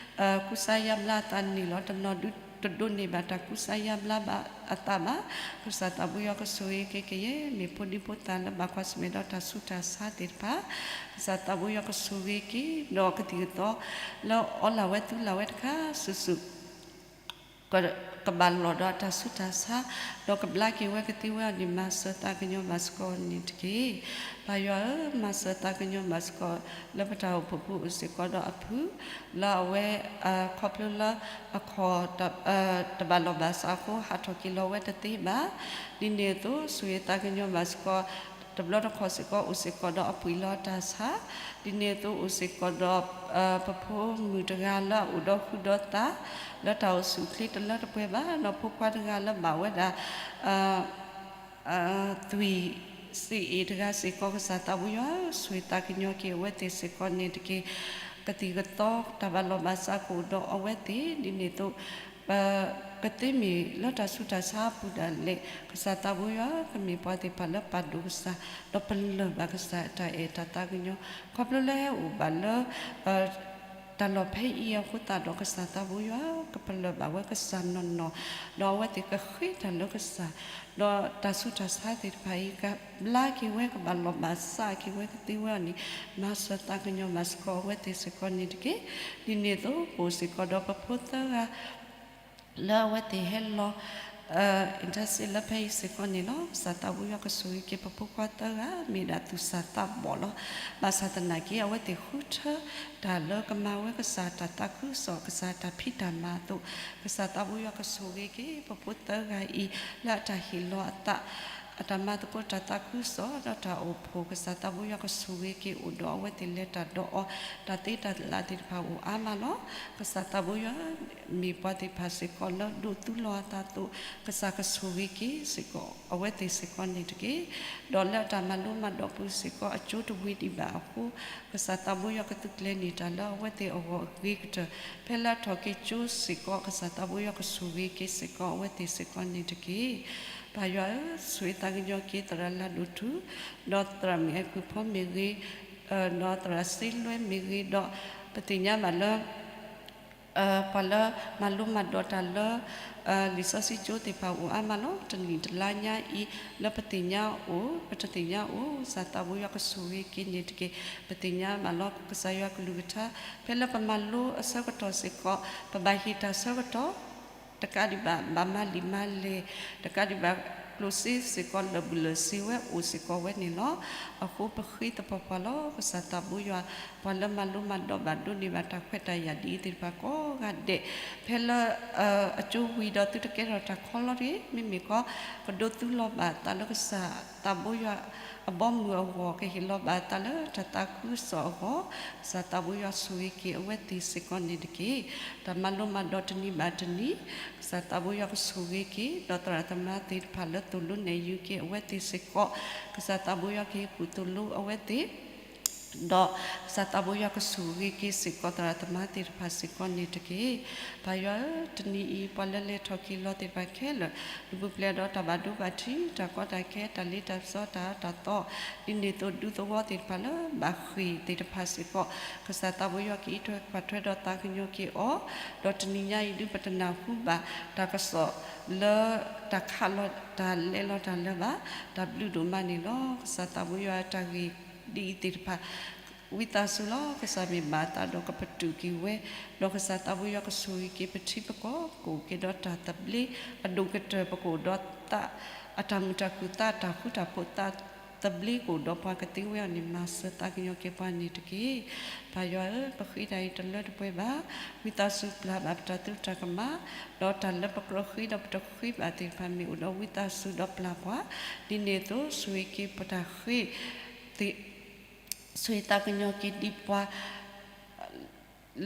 ကူစါယါဘျါအသးန့ၣ်လီၤ. တနီၤဒုးတဒိးန့ၢ်ဘၣ်တၢ်ကူစါယါဘျါဘၣ်အသးဘၣ်. ကစၢ်သးဘိယွၤကဆိၣ်ဂ့ၤက့ၤကယဲၢ် မ့ၢ်ဖိဒံဖိသၣ်လၢဘၣ်ကွၢ်ဆၢၣ်မဲာ်ဒီးတၢ်ဆူးတၢ်ဆါသ့ၣ်တဖၣ်, ကစၢ်သးဘိယွၤကဆိၣ်ဂ့ၤက့ၤ ဒီးကသံၣ်ကသီ လၢအီလၢ်ဝဲသုလၢ်ဝဲတခါစုာ်စုာ် ကဘၣ်လိာ်ဒီးအတၢ်ဆူးတၢ်ဆါ, ဒီးကဘျါက့ၤဝဲကသ့ဝဲအီၤန့ၣ် မၤစၢၤသးကညီၤဘၣ်စ့ၢ်ကီးန့ၣ်တက့ၢ်. ပၢ်ယွၤဧၢ, မၤစၢၤသးကညီၤဘၣ်စ့ၢ်ကီး လၢပတၢ်အိၣ်ဖှိၣ်ပူၤအိၣ်စ့ၢ်ကီးဒီးအဖု, လၢအဝဲ ခီဖျိလၢ အခီၣ် တဘၣ်လိာ်ဘၣ်စးအဃိ ဟးထီၣ်က့ၤလီၤဝဲတသ့ဘၣ်. ဒ်န့ၣ်အသိး ဆိၣ်ဂ့ၤသးကညီၤဘၣ်စ့ၢ်ကီး တဘျီတခီၣ်စ့ၢ်ကီးအိၣ်စ့ၢ်ကီးဒီးအပှ့ၤလၢအတၢ်ဆါ, ဒ်န့ၣ်အသိးအိၣ်စ့ၢ်ကီးဒီး ပဖိမုၣ်တဂၤလၢအအိၣ်ဒီးဃုာ်ဒီးသး လၢတၢ်အိၣ်ဆူၣ်အိၣ်ချ့တလၢတပှဲၤဘၣ်, ဒီးဖိခွါတဂၤလၢဘၣ်ဝဲဒၣ် သွံၣ်စ့အ့ၣ်တဂၤစ့ၢ်ကီး ကစၢ်သးဘိယွၤ ဆိၣ်ဂ့ၤသးကညီၤက့ၤအဝဲသ့ၣ်စ့ၢ်ကီးန့ၣ်တက့ၢ်. ကသံၣ်ကသီ တၢ်ဘၣ်လိာ်ဘၣ်စးကအိၣ်ဒီးအဝဲသ့ၣ် ဒ်န့ၣ်အသိး ကသ့မ့ၢ်လၢတၢ်ဆူးတၢ်ဆါအပူၤဒၣ်လဲာ် ကစၢ်သးဘိယွၤ ကမ့ၢ်ပှၤသ့ၣ်တဖၣ်လၢပာ်ဒိၣ်ကစၢ် ဒီးပလၢၢ်ဘၣ်ကစၢ်တၢ်အဲၣ်တၢ်သးကညီၤ ခီဖျိလၢဟဲအိၣ်ဘၣ်လၢ တၢ်လီၢ်ဖဲအံၤအဃိသတးဒီး ကစၢ်သးဘိယွၤ ကပလၢၢ်ဘၣ်ဝဲကစၢ်နီၢ်နီၢ်, ဒီးအဝဲသ့ၣ်ကဃ့တၢ်လၢကစၢ်, ဒီးတၢ်ဆူးတၢ်ဆါသ့ၣ်တဖၣ်အံၤ ကဘျါက့ၤဝဲ ကဘၣ်လိာ်ဘၣ်စးက့ၤဝဲကသ့ဝဲအီၤန့ၣ် မၤစၢၤသးကညီၤဘၣ်စ့ၢ်ကီးအဝဲသ့ၣ်စ့ၢ်ကီးန့ၣ်တက့ၢ်. ဒ်န့ၣ်အသိး ပအိၣ်စ့ၢ်ကီးဒီးပဖိသၢဂၤ လၢအဝဲသ့ၣ်ဟဲလီၤ အ့ၣ်တၢ်စ့လၢဖဲအံၤစ့ၢ်ကီးန့ၣ်လီၤ. ကစၢ်သးဘိယွၤကဆိၣ်ဂ့ၤက့ၤပဖိခွါသၢဂၤ မ့ၢ်ဒၣ်သူၣ်စၢ်သးဘီၣ်လီၤ. ဘၣ်ဆၣ်သနာ်က့ အဝဲသ့ၣ်ဃုထၢတၢ်လၢကမၤဝဲကစၢ်တၢ်သးခုကစီၣ် ကစၢ်တၢ်ဖံးတၢ်မၤအသိး, ကစၢ်သးဘိယွၤကဆိၣ်ဂ့ၤက့ၤ ပဖိသၢဂၤအံၤ လၢအတၢ်ဟ့ၣ်လီၤအသး အတၢ်မၤသကိးတၢ်သးခုကစီၣ် ဒီးတၢ်အိၣ်ဖှိၣ် ကစၢ်သးဘိယွၤကဆိၣ်ဂ့ၤက့ၤအိၣ်ဒီးအဝဲသ့ၣ်လဲၤတၢ်ဒီးအီၤ တၢ်သ့တၢ်လၢ်သ့ၣ်တဖၣ်အိၣ်အါမးလီၤ. ကစၢ်သးဘိယွၤ မ့ၢ်ပှၤသ့ၣ်တဖၣ်စ့ၢ်ကီးလၢဒိးသူလီၤအသးအသိး ကစၢ်ကဆိၣ်ဂ့ၤက့ၤစ့ၢ်ကီးအဝဲသ့ၣ်စ့ၢ်ကီးန့ၣ်တက့ၢ်. ဒီးလၢအတၢ်မၤလိမၤဒိးပူၤစ့ၢ်ကီး အကၠိတဝံၤဒံးဘၣ်အဃိ ကစၢ်သးဘိယွၤကသုးကျဲၤန့ၢ်တၢ်လၢအဝဲသ့ၣ်အဂီၢ်အဂ့ၤကတၢၢ် ဖဲလၢအထီၣ်က့ၤကၠိစ့ၢ်ကီး ကစၢ်သးဘိယွၤကဆိၣ်ဂ့ၤက့ၤစ့ၢ်ကီးအဝဲသ့ၣ်စ့ၢ်ကီးန့ၣ်တက့ၢ်. ပၢ်ယွၤဧၢ, ဆိၣ်ဂ့ၤသးကညီၤက့ၤသရၣ်လၤဒိၣ်ထူ ဒီးသရၣ်မုၣ်အဲၣ်ကုၢ်ဖီမ့ၢ်ဂ့ၤ, ဒီးသရၣ်စ့လွဲမ့ၢ်ဂ့ၤ, ဒီးပသ့ၣ်ညါဘၣ်လၢ ပှၤလၢမၤလိမၤဒိးတၢ်လၢ လံာ်စီဆှံကၠိသ့ၣ်တဖၣ်အိၣ်အါမးလီၤ. တနံၣ်တလါညါအံၤ လၢပသ့ၣ်ညါအိၣ် ပတသ့ၣ်ညါအိၣ် ကစၢ်သးဘိယွၤကဆိၣ်ဂ့ၤက့ၤန့ၣ်တက့ၢ်. ပသ့ၣ်ညါဘၣ်လီၤ ကစၢ်ယွၤကလုၢ်ကထါ ဖဲလၢပမၤလိအဆၢကတီၢ်စ့ၢ်ကီး ပဘၣ်ဟ့ၣ်တၢ်ဆၢကတီၢ် တကးဒံးဘၣ် ဘၣ်မၤလံာ်မၤလဲၢ် တကးဒံးဘၣ် ကျိၣ်စ့စ့ၢ်ကီး လၢာ်ဘူၣ်လၢာ်စ့ဝဲအိၣ်စ့ၢ်ကီးဝဲန့ၣ်လီၤ. အဃိပဃ့သပှၢ်ပှၢ်လီၤ. ကစၢ်သးဘိယွၤ ပှၤလၢမၤလိမၤဒိးဘၣ်ဒိးန့ၢ်ဘၣ်တၢ်ခွဲးတၢ်ယာ်ဒ်အံၤသ့ၣ်တဖၣ်ကိးဂၤဒဲး ဖဲလၢ အကၠိဝံၤဒီးသုတကဲထီၣ်တၢ်ခီလီၤတဂ့ၤ. မ့မ့ၢ်ခီ ကဒိးသူလီၤဘၣ်သးလၢကစၢ်သးဘိယွၤအဘီအမုၢ်အဂီၢ် ကဟ့ၣ်လီၤဘၣ်သးလၢတၢ်သးခုကစီၣ်အဂီၢ်, ကစၢ်သးဘိယွၤဆိၣ်ဂ့ၤက့ၤအဝဲသ့ၣ်စ့ၢ်ကီးန့ၣ်တက့ၢ်. တၢ်မၤလိမၤဒိးတနံၤဘၣ်တနံၤ ကစၢ်သးဘိယွၤကဆိၣ်ဂ့ၤက့ၤ ဒီးသရၣ်သမါသ့ၣ်တဖၣ်လၢသိၣ်လိနဲၣ်ယုၤက့ၤအဝဲသ့ၣ်စ့ၢ်ကီး, ကစၢ်သးဘိယွၤကဟ့ၣ်ကူၣ်သိၣ်လိအဝဲသ့ၣ် ဒီးကစၢ်သးဘိယွၤကဆိၣ်ဂ့ၤက့ၤစ့ၢ်ကီးသရၣ်သမါသ့ၣ်တဖၣ်စ့ၢ်ကီးန့ၣ်တက့ၢ်. ပၢ်ယွၤဧၢ, တနံၤအံၤ ပှၤလၢလဲၤထီၣ်က့ၤလီၤသ့ၣ်တဖၣ်ခဲလၢာ် နပူၤဖျဲးဒီးတၢ်ဘၣ်ဒိဘၣ်ထံး တၢ်ကီတၢ်ခဲ တၢ်လ့တၢ်ပစီ တၢ်အၢတၢ်သီ ဒ်န့ၣ်အသိးဒူသဝီသ့ၣ်တဖၣ်လၢဘၣ်ဃ့ၢ်သ့ၣ်တဖၣ်စ့ၢ်ကီး, ကစၢ်သးဘိယွၤကအံးထွဲကွၢ်ထွဲဒီးသးကညီၤက့ၤအီၤ, ဒီးတနံၤညါအံၤဒုးပတနၢ်ဟူဘၣ် တၢ်ကစီၣ်လၢ တၢ်ခးလီၤတၢ်လဲလီၤတၢ်လၢၤဘၣ်, တၢ်ဘျုးဒိၣ်မးန့ၣ်လီၤ. ကစၢ်သးဘိယွၤတၢ်ဂ့ၢ်ဒ်အံၤသ့ၣ်တဖၣ် ဝံသးစူၤလီၤ. ကစၢ်မ့ၢ်ဘၣ်အသးဒီးကပတုာ်က့ၤဝဲ, ဒီးကစၢ်သးဘိယွၤကဆိၣ်ဂ့ၤက့ၤပထံပကီၢ် ပကအိၣ်က့ၤဒီးတၢ်သဘျ့အဒိၣ်ကတၢၢ် ပကအိၣ်ဒီးသးအတၢ်မုာ်တၢ်ခုၣ်သး တၢ်ဃူတၢ်ဖိးသးသဘျ့ ကအိၣ်ဒီးပှၤကသ့ဝဲအီၤန့ၣ် မၤစၢၤသးကညီၤက့ၤပှၤန့ၣ်တက့ၢ်. ပၢ်ယွၤဧၢ, ပဃ့တၢ်အံၤတလၢတပှဲၤဘၣ်. ဝံသးစူၤပျၢ်ဘၣ်ပတၢ်သုတၢ်ကမၣ်, ဒီးတၢ်လၢပကြၢးဃ့ဒီးပတဃ့ဘၣ်သ့ၣ်တဖၣ် မ့ၢ်အိၣ်ဒီးဝံသးစူၤဒီးပျၢ်ပှၤ, ဒ်န့ၣ်အသိး ဆိၣ်ဂ့ၤက့ၤပတၢ်ဃ့ သ့ၣ် ဆိၣ်ဂ့ၤသးကညီၤက့ၤဒံးပှၤ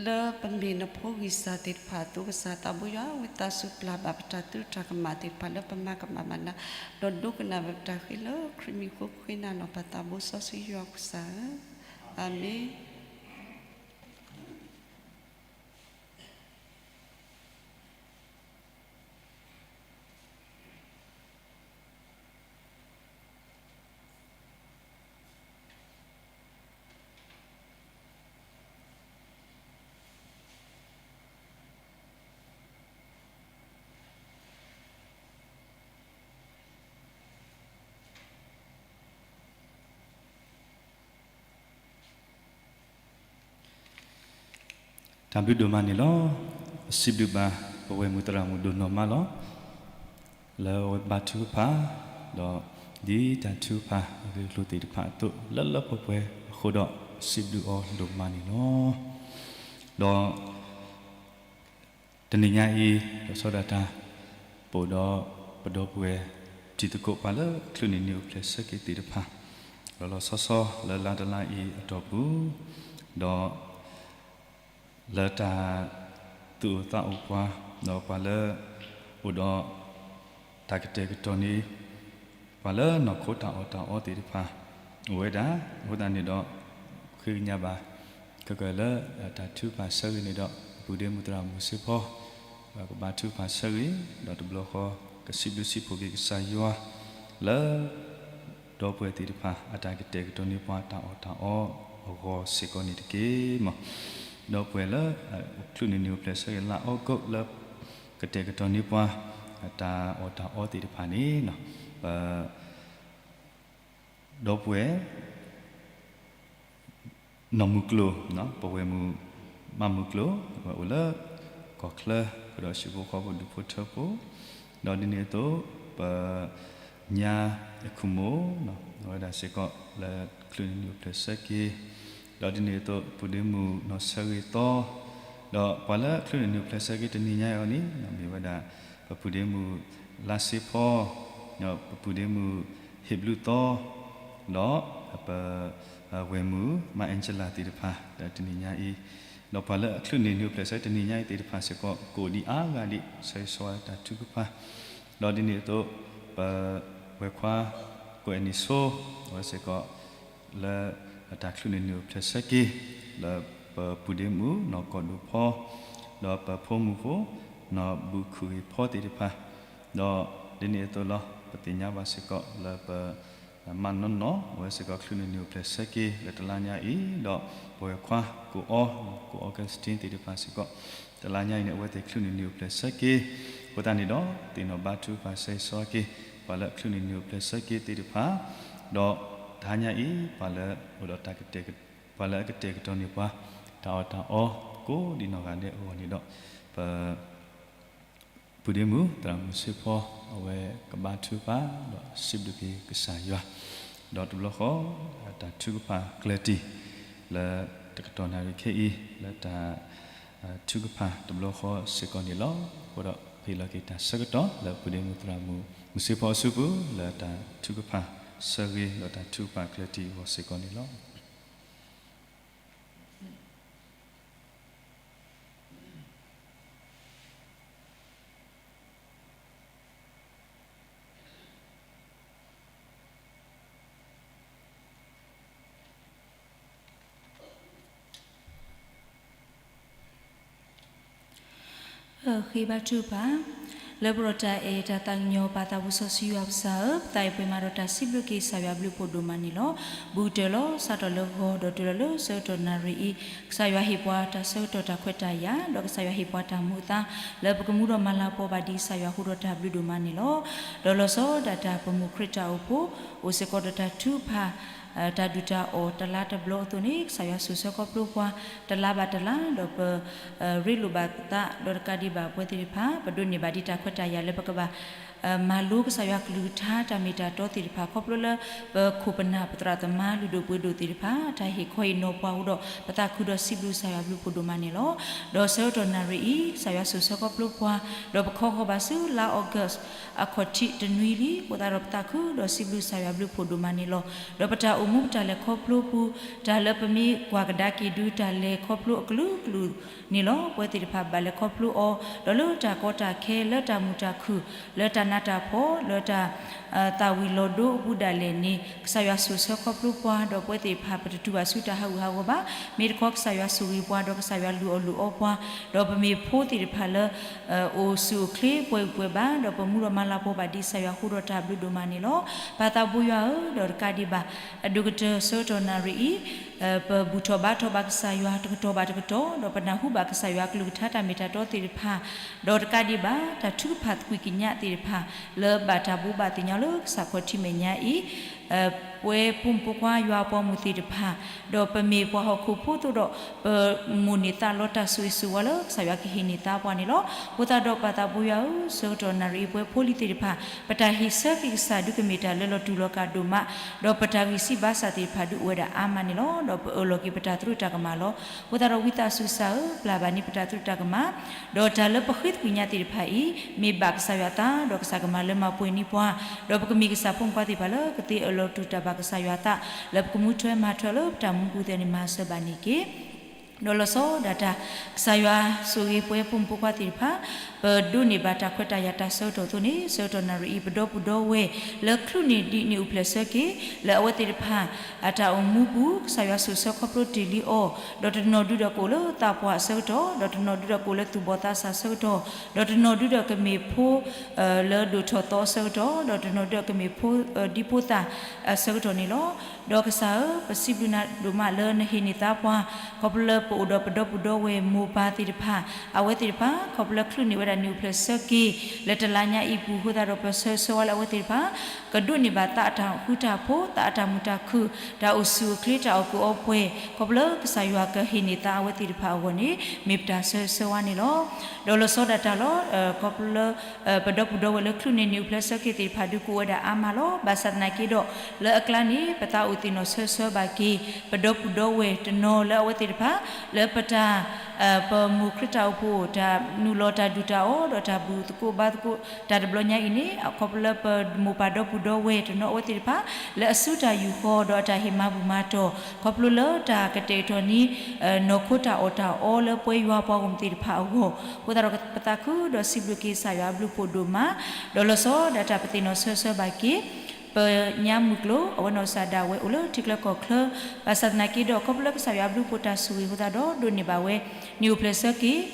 လၢပမ့ၢ်နဖိဂံၢ်စၢ်သ့ၣ်တဖၣ်အသိး ကစၢ်သးဘိယွၤ ဝံသးစူၤပျၢ်ဘၣ်ပတၢ်သုတၢ်ကမၣ်သ့ၣ်တဖၣ်လၢပမၤကမၣ်ဘၣ်နၤ, ဒီးဒိကနၣ်ဘၣ်ပတၢ်ဃ့လၢခရံာ်မံၤအဃိ ပဃ့နၤလီၤ ပၢ်သးဘိစီဆှံယွၤကစၢ်ဧၢ, အၤမ့ၣ်. တၢ်ဘျုးဒိၣ်မးန့ၣ်လီၤ. ပစံးဘျုးဘၣ် ပဝဲၢ်မုၢ်သရၣ်မုၣ်ဒိၣ်နီၢ်မါလီၤ. လၢအဝဲဘါထုကဖၣ်, ဒီးဒ်တၢ်ထုကဖၣ်အဂ့ၢ်အကျိၤသ့ၣ်တဖၣ်အသိး လၢလၢပှဲၤပှဲၤအဃိဒီး စံးဘျုးအီၤဒိၣ်မးန့ၣ်လီၤ. ဒီး တနံၤညါအံၤ လီၤဆီဒၣ်တၢ် ပအိၣ်ဒီးပဒီပုၢ်ဝဲၢ် တံၤသကိးပှၤလၢအချုးန့ၢ်နံၣ်အိၣ်ဖျဲၣ်ဆၢက့ၤသ့ၣ်တဖၣ် လီၤလီၤဆီဆီလၢလါတလါအံၤအတီၢ်ပူၤ, ဒီး လၢတၢ်သူၣ်အိၣ်သးအိၣ်ပှၤ, ဒီးပှၤလၢ အိၣ်ဒီး တၢ်ကတဲာ်ကတီၤန့ၣ် ပှၤလၢနီၢ်ခိတၢ်အီၣ်တၢ်အီသ့ၣ်တဖၣ် အိၣ်ဝဲဒၣ်, အဃိသတးန့ၣ်ဒီး ဃ့ကညးဘၣ် ခဲကၢၢ်လၢ တၢ်ထုကဖၣ်ဆၢဂ့ၤန့ၣ်ဒီး ပပုၢ်ဒ့မုၣ်သရၣ်မုၣ်စ့ဖီ ကဘါထုကဖၣ်ဆၢဂ့ၤ, ဒီးတဘျီဃီ ကစံးဘျုးစံးဖှိၣ်က့ၤကစၢ်ယွၤ လၢ ဒီပုၢ်ဝဲၢ်သ့ၣ်တဖၣ် အတၢ်ကတဲာ်ကတီၤန့ၢ်ပှၤတၢ်အီၣ်တၢ်အီအဂီၢ်စ့ၢ်ကီးန့ၣ်တက့ၢ်မး. ဒီပုၢ်ဝဲၢ်လၢ ချုးန့ၢ်နံၣ်အိၣ်ဖျဲၣ်ဆၢက့ၤလါအီကူးလၢ ကတဲာ်ကတီၤန့ၢ်ပှၤ တၢ်အီၣ်တၢ်အီသ့ၣ်တဖၣ်န့ၣ် ပ ဒီပုၢ်ဝဲၢ် နီၢ်မုၢ်ကျိၤ, ပဝဲၢ်မုၣ် မၢ်မုၢ်ကျိၤ အဝဲအိၣ်လၢ ကီၢ်ချၢ ကဒီးဟံၣ်ဖိဃီဖိဒူၣ်ဖိထၢဖိ, ဒီးဒ်န့ၣ်အသိး ပ ညါ အခိၣ်မိၢ် အဝဲဒၣ်စ့ၢ်ကီး လၢချုးန့ၢ်နံၣ်အိၣ်ဖျဲၣ်ဆၢက့ၤ, ဒီးဒ်န့ၣ်အသိး ပုၢ်ဒ့မုၣ်နီၢ်ဆၢဂ့ၤသီ, ဒီးပှၤလၢချုးန့ၢ်နံၣ်အိၣ်ဖျဲၣ်ဆၢက့ၤတနံၤညါအံၤန့ၣ် မ့ၢ်ဝဲဒၣ် ပပုၢ်ဒ့မုၣ်လါစ့ဖီ, ဒီးပပုၢ်ဒ့မုၣ်ဟ့ၣ်ဘျုးသီ, ဒီးပ ဝဲၢ်မုၣ် မါအဲၣ်ကၠလၣ်သ့ၣ်တဖၣ် ဒီးတနံၤညါအံၤ, ဒီးပှၤလၢအချုးန့ၢ်နံၣ်အိၣ်ဖျဲၣ်ဆၢတနံၤညါအံၤသ့ၣ်တဖၣ်စ့ၢ်ကီး ကအိၣ်ဒံးအါဂၤဒံး ဆၢဂ့ၤဆၢဝါတၢ်ထုကဖၣ်, ဒီးဒ်န့ၣ်အသိး ပ ဝဲၢ်ခွါ ကိးအဲၣ်နံၣ်ဆိ အဝဲစ့ၢ်ကီး လၢအတၢ်ချုးန့ၢ်နံၣ်အိၣ်ဖျဲၣ်ဆၢက့ၤ လၢပပုၢ်ဒ့မုၣ်နီၢ်ကီၢ်ဒိၣ်ဖီ, ဒီးပဖိမုၣ်ဖိ နီၢ်ဘူးခုၣ်ဂ့ၤဖီသ့ၣ်တဖၣ်, ဒီးဒ်န့ၣ်အသိးလီၤ ပသ့ၣ်ညါဘၣ်စ့ၢ်ကီးလၢပ မၢ်နီၢ်နီၢ် အဝဲစ့ၢ်ကီးချုးန့ၢ်နံၣ်အိၣ်ဖျဲၣ်ဆၢက့ၤ လၢတလါညါအံၤ, ဒီးပဝဲၢ်ခွါ ကိၣ်အီ, ကိၣ်အီကစတ့သ့ၣ်တဖၣ်စ့ၢ်ကီး တလါညါအံၤန့ၣ် အဝဲသ့ၣ်ချုးန့ၢ်နံၣ်အိၣ်ဖျဲၣ်ဆၢက့ၤ, အဃိသတးန့ၣ်ဒီး သ့ၣ်နီၣ်ဘါထုကဖၣ်ဆၢဂ့ၤဆၢဝါက့ၤ ပှၤလၢအချုးန့ၢ်နံၣ်အိၣ်ဖျဲၣ်ဆၢက့ၤသ့ၣ်တဖၣ်, ဒီးတဟါညါအံၤ ပှၤလၢအိၣ်ဒီး ပှၤလၢအကတဲာ်ကတီၤန့ၢ်ပှၤ တၢ်အီၣ်တၢ်အီ ကိးဒံးနီၢ်ဂၤဒဲးအဂီၢ်န့ၣ်ဒီး ပ ပ ဖုဒ့မုၣ်သရၣ်မုၣ်စ့ဖီ အဝဲကဘါထုကဖၣ်ဒီးစံးဘျုးက့ၤကစၢ်ယွၤ, ဒီးတဘျီဃီ တၢ်ထုကဖၣ်ကျၢၤတံၢ် လၢတကတီၢ်နၣ်ရံၣ်ခဲအံၤ လၢတၢ်ထုကဖၣ်တဘျီဃီစ့ၢ်ကီးန့ၣ်လီၤ. အဃိဒီး ဟ့ၣ်လီၤက့ၤတၢ်ဆၢကတီၢ်လၢဖုဒ့မုၣ်သရၣ်မုၣ်စ့ဖီအစုပူၤ လၢတၢ်ထုကဖၣ်ဆၢဂ့ၤဒီးတၢ်ထုကဖၣ်ကျၢၤတံၢ်အဂီၢ်စ့ၢ်ကီးန့ၣ်လီၤ. ဃ့ဘါထုကဖၣ်, လၢပရိၢ်တၢ်အဲၣ်တၢ်သးကညီၤပၢ်သးဘိစီဆှံယွၤပကစၢ်ဧၢ, ပသးအိၣ်ပှဲၤမးဒီးတၢ်စံးဘျုးက့ၤကစၢ်ယွၤအဘျုးဖးဒိၣ်မးန့ၣ်လီၤ. ဘူးကတၢၢ်လီၤ. စးထီၣ်လၢဂီၤဒီးတုၤလီၤလၢဆၢကတီၢ်နၣ်ရံၣ်အံၤ, ကစၢ်ယွၤဟ့ၣ်ပှၤတၢ်ဆၢကတီၢ်တၢ်ခွဲးတၢ်ယာ်, ဒီးကစၢ်ယွၤဟ့ၣ်ပှၤတၢ်မူအသါ, လၢပကမူဒီးမၤလၤကပီၤဘၣ်ဒံးကစၢ်ယွၤအဃိဒီးတၢ်ဘျုးဒိၣ်မးန့ၣ်လီၤ. ဒီးလီၤဆီဒၣ်တၢ်ပမိၢ်ခရံာ်တၢ်အိၣ်ဖှိၣ်, အိၣ်စ့ၢ်ကီးဒီးတၢ်ထုကဖၣ် တၢ်ဒုၣ်တၢ်အီၣ်တလါတဘျီအသိးန့ၣ် ကစၢ်ယွၤစိာ်ဆှၢခီဖျိပှၤ တလါဘၣ်တလါ, ဒီးပ ရ့လိာ်ဘၣ်ပသး ဒီးတကးဒံးဘၣ်ပဝဲသ့ၣ်တဖၣ် ပဒိးန့ၢ်ဘၣ်ဒံးတၢ်ခွဲးတၢ်ယာ်လၢပကဘၣ် မၤလိကစၢ်ယွၤကလုၢ်ကထါတၢ်မ့ၢ်တၢ်တီသ့ၣ်တဖၣ် ခီဖျိလၢ ပခိၣ်ပနၢ်ပသရၣ်သမါလုၢ်ဒိၣ်ပှ့ၤဒိၣ်သ့ၣ်တဖၣ် တၢ်ဟ့ၣ်ခီဟ့ၣ်နီၤပှၤအဃိဒီး ပသးခုဒီးစံးဘျုးကစၢ်ယွၤအဘျုးဖးဒိၣ်မးန့ၣ်လီၤ. ဒီးဆၢကတီၢ်နၣ်ရံၣ်အံၤ ကစၢ်ယွၤစိာ်ဆှၢခီဖျိပှၤ, ဒီးပခီဃီၤဘၣ်ဆူလါအီကူး အခီၣ်ထံးတနွံလံ, အဃိသတးဒီးပသးခုဒီးစံးဘျုးကစၢ်ယွၤအဘျုးဖးဒိၣ်မးန့ၣ်လီၤ. ဒီးပတၢ်အိၣ်မူပတၢ်လဲၤခီဖျိပူၤ, တၢ်လၢပမ့ၢ်ကွၢ်ကဒါက့ၤဒုးတၢ်လဲၤခီဖျိအကလုာ်ကလုာ်န့ၣ်လီၤ. ပဝဲသ့ၣ်တဖၣ်ဘၣ်လဲၤခီဖျိအီၤ, ဒီးလၢတၢ်ကီတၢ်ခဲ, လၢတၢ်မုာ်တၢ်ခုၣ်, လၢတၢ်နးတၢ်ဖှီၣ်, လၢတၢ် သၣ်ဝံၤလီၤဒိအပူၤဒၣ်လဲာ်န့ၣ် ကစၢ်ယွၤစိာ်ဆှၢခီဖျိပှၤ, ဒီးပဝဲသ့ၣ်တဖၣ်ပတတုၤဘၣ်ဆူတၢ်ဟးဂူာ်ဟးဂီၤဘၣ်. မ့ၢ်တခီကစၢ်ယွၤဆိၣ်ဂ့ၤပှၤ, ဒီးကစၢ်ယွၤလုၢ်အီၣ်လုၢ်အီပှၤ, ဒီးပမ့ၢ်ဖိသ့ၣ်တဖၣ်လၢ အိၣ်ဆူၣ်အိၣ်ချ့ပှဲၤဂံၢ်ပှဲၤဘါ, ဒီးပမူဒီးမၤလၤကပီၤဘၣ်ဒံးကစၢ်ယွၤအဃိဒီးတၢ်ဘျုးဒိၣ်မးန့ၣ်လီၤ. ပၢ်သးဘိယွၤဧၢ, ဒီးတကးဒံးဘၣ် အဒိၣ်ကတၢၢ်ဆၢကတီၢ်နၣ်ရံၣ်အံၤ ပဘူၣ်ထီၣ်ဘါထီၣ်ဘၣ်ကစၢ်ယွၤတကတီၢ်ဘၣ်တကတီၢ်, ဒီးပနၢ်ဟူဘၣ်ကစၢ်ယွၤကလုၢ်ကထါတၢ်မ့ၢ်တၢ်တီသ့ၣ်တဖၣ်, ဒီးတကးဒံးဘၣ် တၢ်ထုကဖၣ်သကွံာ်ကညးသ့ၣ်တဖၣ် လၢဘၣ်တၢ်ဘိးဘၣ်သ့ၣ်ညါလၢကစၢ်ခီၣ်ထံးမဲာ်ညါအံၤ ပဝဲဖိမုၣ်ဖိခွါယွၤအပှၤမုၣ်သ့ၣ်တဖၣ်, ဒီးပမ့ၢ်ပှၤဟီၣ်ခိၣ်ဖိအသိးဒီး ပမိၣ်န့ၢ်သးလီတၢ်ဆိၣ်ဂ့ၤဆိၣ်ဝါလၢကစၢ်ယွၤကဟ့ၣ်န့ၢ်သါပှၤန့ၣ်လီၤ. အဃိသတးဒီးပၢ်သးဘိယွၤဧၢ, ဆၢကတီၢ်နၣ်ရံၣ်အံၤပဝဲဖိလံၤသ့ၣ်တဖၣ် ပတၢ်ဟ့ၣ်ဆၢက့ၤကစၢ်ဒုးကမ့ၢ်တၢ်လၢလီၤတူာ်လီၤကာ်ဒိၣ်မး, ဒီးပတၢ်ဂံၢ်စၢ်ဘါစၢ်သ့ၣ်တဖၣ်ဒုးအိၣ်ဝဲဒၣ်အါမးန့ၣ်လီၤ. ဒီးပအၢၣ်လီၤက့ၤပတၢ်သရူးတၢ်ကမၣ်လီၤ. အဃိသတးဒီးဝံသးစူၤကစၢ်ဧၢ, ပျၢ်ဘၣ်န့ၢ်ပတၢ်သရူးတၢ်ကမၣ်, ဒီးတၢ်လၢပဃ့သကွံာ်ညါသ့ၣ်တဖၣ်အံၤ မ့ၢ်ဘၣ်ကစၢ်ယွၤအသး ဒီးကစၢ်ကမၤလၢမၤပှဲၤန့ၢ်ပှၤ, ဒီးပကမ့ၢ်ကစၢ်ဖိမုၣ်ဖိခွါသ့ၣ်တဖၣ်လၢကသ့အၢၣ်လီၤတူၢ်တၢ်ဘၣ်ကစၢ်ယွၤအသး လၢပကမူထွဲမၤထွဲလၢပတၢ်မူပူၤသ့ၣ်န့ၣ် မၤစၢၤဘၣ်န့ၢ်က့ၤ ဒီးလီၤဆီဒၣ်တၢ် ကစၢ်ယွၤဆိၣ်ဂ့ၤပဝဲဖိမုၣ်ဖိခွါသ့ၣ်တဖၣ်, ပဒိးန့ၢ်ဘၣ်တၢ်ခွဲးတၢ်ယာ်တၢ်ဆၢကတီၢ်အသိးန့ၣ် ဆၢကတီၢ်နၣ်ရံၣ်အံၤ ပဒီပုၢ်ဒီဝဲၢ်လၢချုးန့ၢ်ဒံးန့ၢ်အိၣ်ဖျဲၣ်ဆၢက့ၤ လၢအဝဲသ့ၣ်တဖၣ် အတၢ်အိၣ်မူပူၤ ကစၢ်ယွၤစိာ်ဆှၢခီဖျိတ့ၢ်လံအီၤ, ဒီးတနီၤဒုဒီးကအိၣ်လၢသးပှၢ်အဆၢကတီၢ်, ဒီးတနီၤဒုဒီးကအိၣ်လၢသူၣ်ဘီၣ်သးစၢ်အဆၢကတီၢ်, ဒီးတနီၤဒုဒီးကမ့ၢ်ဖိ လၢဒိၣ်ထီၣ်သီအဆၢကတီၢ်, ဒီးတနီၤဒုဒီးကမ့ၢ်ဖိ ဒံဖိသၣ်အဆၢကတီၢ်န့ၣ်လီၤ. ဒီးကစၢ်ဧၢ, ပစံးဘျုးနၤဒိၣ်မးလၢနဟ့ၣ်န့ၢ်သါပှၤ, ခီဖျိလၢပအိၣ်ဒီးပဒီပုၢ်ဒီဝဲၢ်မိၢ်ပၢ်သ့ၣ်တဖၣ်, အဝဲသ့ၣ်တဖၣ် ခီဖျိလၢချုးန့ၢ်ဝဲဒၣ်န့ၢ်အိၣ်ဖျဲၣ်ဆၢက့ၤ လၢတလါညါအံၤပူၤအဃိသတးဒီး ပဆၢဂ့ၤဆၢဝါလၢအဝဲသ့ၣ်တဖၣ် ကဒိးန့ၢ်ဘၣ်သးအတၢ်ဃူတၢ်ဖိး, သးအတၢ်မုာ်တၢ်ခုၣ်, တၢ်အိၣ်ဆူၣ်အိၣ်ချ့, တၢ်အီၣ်ကူးအီပှဲၤ, ခီဖျိလၢကစၢ်ယွၤကဟ့ၣ်န့ၢ်သါအဝဲသ့ၣ်တဖၣ်အဂီၢ်န့ၣ် မ့ၢ်ပတၢ်ဆၢဂ့ၤဆၢဝါန့ၣ်လီၤ. ဒီးလီၤဆီဒၣ်တၢ်လီၤ, ခီဖျိလၢ ပဒီပုၢ်ဒီဝဲၢ်လၢချုးန့ၢ်န့ၢ်အိၣ်ဖျဲၣ်ဆၢက့ၤသ့ၣ်တဖၣ်ဒုးကအိၣ်ဝဲဒၣ်အါမးလီၤ. ဘၣ်ဆၣ်သနာ်က့ဒီး လၢအကျါန့ၣ် ပသးအိၣ်သ့ၣ်နီၣ်ဆၢဂ့ၤဆၢဝါဘၣ်က့ၤ ပဒီပုၢ်ဒီဝဲၢ်တနီၤလၢအဝဲသ့ၣ်တဖၣ် လၢပတၢ် ပမိၢ်ခရံာ်တၢ်အိၣ်ဖှိၣ် တၢ်နုာ်လီၤတၢ်ဒုၣ်တၢ်အီၣ် ဒီးတၢ်ဘူၣ်သကိးဘါသကိးတၢ်တဘျီညါအံၤန့ၣ် ခီဖျိလၢပမိၢ်ပၢ်ဒီပုၢ်ဒီဝဲၢ်တနီၤအဝဲသ့ၣ်တဖၣ် လၢအစုတၢ်ယူာ်ဃီၤ ဒီးအတၢ်ဟ့ၣ်မၤဘူၣ်မၤတီၢ် ခီဖျိလၢတၢ်ကတဲာ်ကတီၤန့ၢ် နီၢ်ခိတၢ်အီၣ်တၢ်အီလၢပဝဲယွၤပှၤဂီၢ်မုၢ်သ့ၣ်တဖၣ်အဂီၢ် အဃိသတးဒီးပသးခုဒီးစံးဘျုးက့ၤကစၢ်ယွၤအဘျုးဖးဒိၣ်မး ဒီးလီၤဆီဒၣ်တၢ်ပသ့ၣ်နီၣ်ဆၢဂ့ၤဆၢဝါဘၣ်က့ၤ ပညါမုၢ်ကျိၤ အဝဲနီၢ်ကစၢ်ဒၣ်ဝဲအိၣ်လၢထံချၢကီၢ်ချၢ ဘၣ်ဆၣ်သနာ်က့ဒီး ခီဖျိလၢကစၢ်ယွၤအဘျုးဖးဒိၣ်တၢ်ဆိၣ်ဂ့ၤအဃိသတးဒီး ဒိးန့ၢ်ဘၣ်ဝဲ န့ၢ်အိၣ်ဖျဲၣ်ဆၢက့ၤ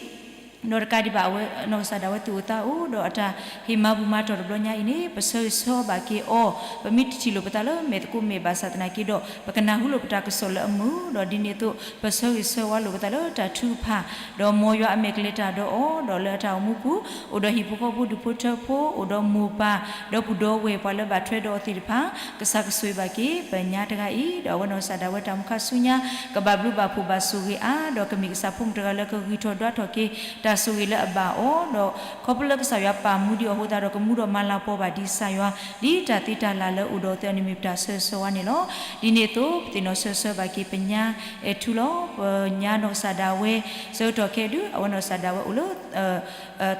ဒီးတကးဒံးဘၣ် အဝဲနီၢ်ကစၢ်ဒၣ်ဝဲသူၣ်အိၣ်သးအိၣ် ဒီးအတၢ်ဟ့ၣ်မၤဘူၣ်မၤတီၢ်တဘျီညါအံၤန့ၣ် ပဆၢဂ့ၤဆၢဝါဘၣ်က့ၤအီၤ ပမ့ၢ်တထံၣ်လိာ်ပသးလၢမဲာ်သကိးမဲာ်ဘၣ်ဆၣ်သနာ်က့ဒီး ပကနၢ်ဟူလိာ်ပတၢ်ကစီၣ်လၢအမုာ် ဒီးဒ်န့ၣ်အသိး ပဆၢဂ့ၤဆၢဝါလိာ်ပသးလၢတၢ်ထုကဖၣ် ဒီးမ်ယွၤအမဲာ်ကလဲၤတၢ်ဒီးအီၤ ဒီးလၢအတၢ်အိၣ်မူပူၤ အိၣ်ဒီးဟံၣ်ဖိဃီဖိဒူၣ်ဖိထၢဖိ အိၣ်ဒီးမိၢ်ပၢ် ဒီပုၢ်ဒီဝဲၢ်ပှၤလၢဘၣ်ထွဲဒီးအီၤသ့ၣ်တဖၣ် ကစၢ်ကဆိၣ်ဂ့ၤဘၣ်က့ၤ ပညါတဂၤအံၤ ဒီးအဝဲနီၢ်ကစၢ်ဒၣ်ဝဲတၢ်မူခါဆူညါ ကဘၣ်ဘျုးဘၣ်ဖှိၣ်ဘၣ်ဆိၣ်ဂ့ၤအါ ဒီးကမ့ၢ်ကစၢ်ဖိမုၣ်တဂၤလၢကဂံၢ်ထီၣ်ဒွးထီၣ်က့ၤ တၢ် တၢ်ဆိၣ်ဂ့ၤလၢအဘၣ်အီၤ, ဒီးခီဖျိလၢကစၢ်ယွၤပာ်မူဒံးအီၤအဃိသတးဒီး ကမူဒီးမၤလၤကပီၤဘၣ်ဒံးကစၢ်ယွၤ ဒ်တၢ်သ့တၢ်လၢ်လၢအိၣ်ဒီးအီၤသ့န့ၣ် မ့ၢ်ပတၢ်ဆၢဂ့ၤဆၢဝါန့ၣ်လီၤ. ဒ်န့ၣ်အသိး ပသ့ၣ်နီၣ်ဆၢဂ့ၤဆၢဝါဘၣ်က့ၤပညါအဲၣ်ထူလီၤ. ပညါနီၢ်ကစၢ်ဒၣ်ဝဲ ဆၢကတီၢ်ခဲအံၤဒုး အဝဲနီၢ်ကစၢ်ဒၣ်ဝဲအိၣ်လၢ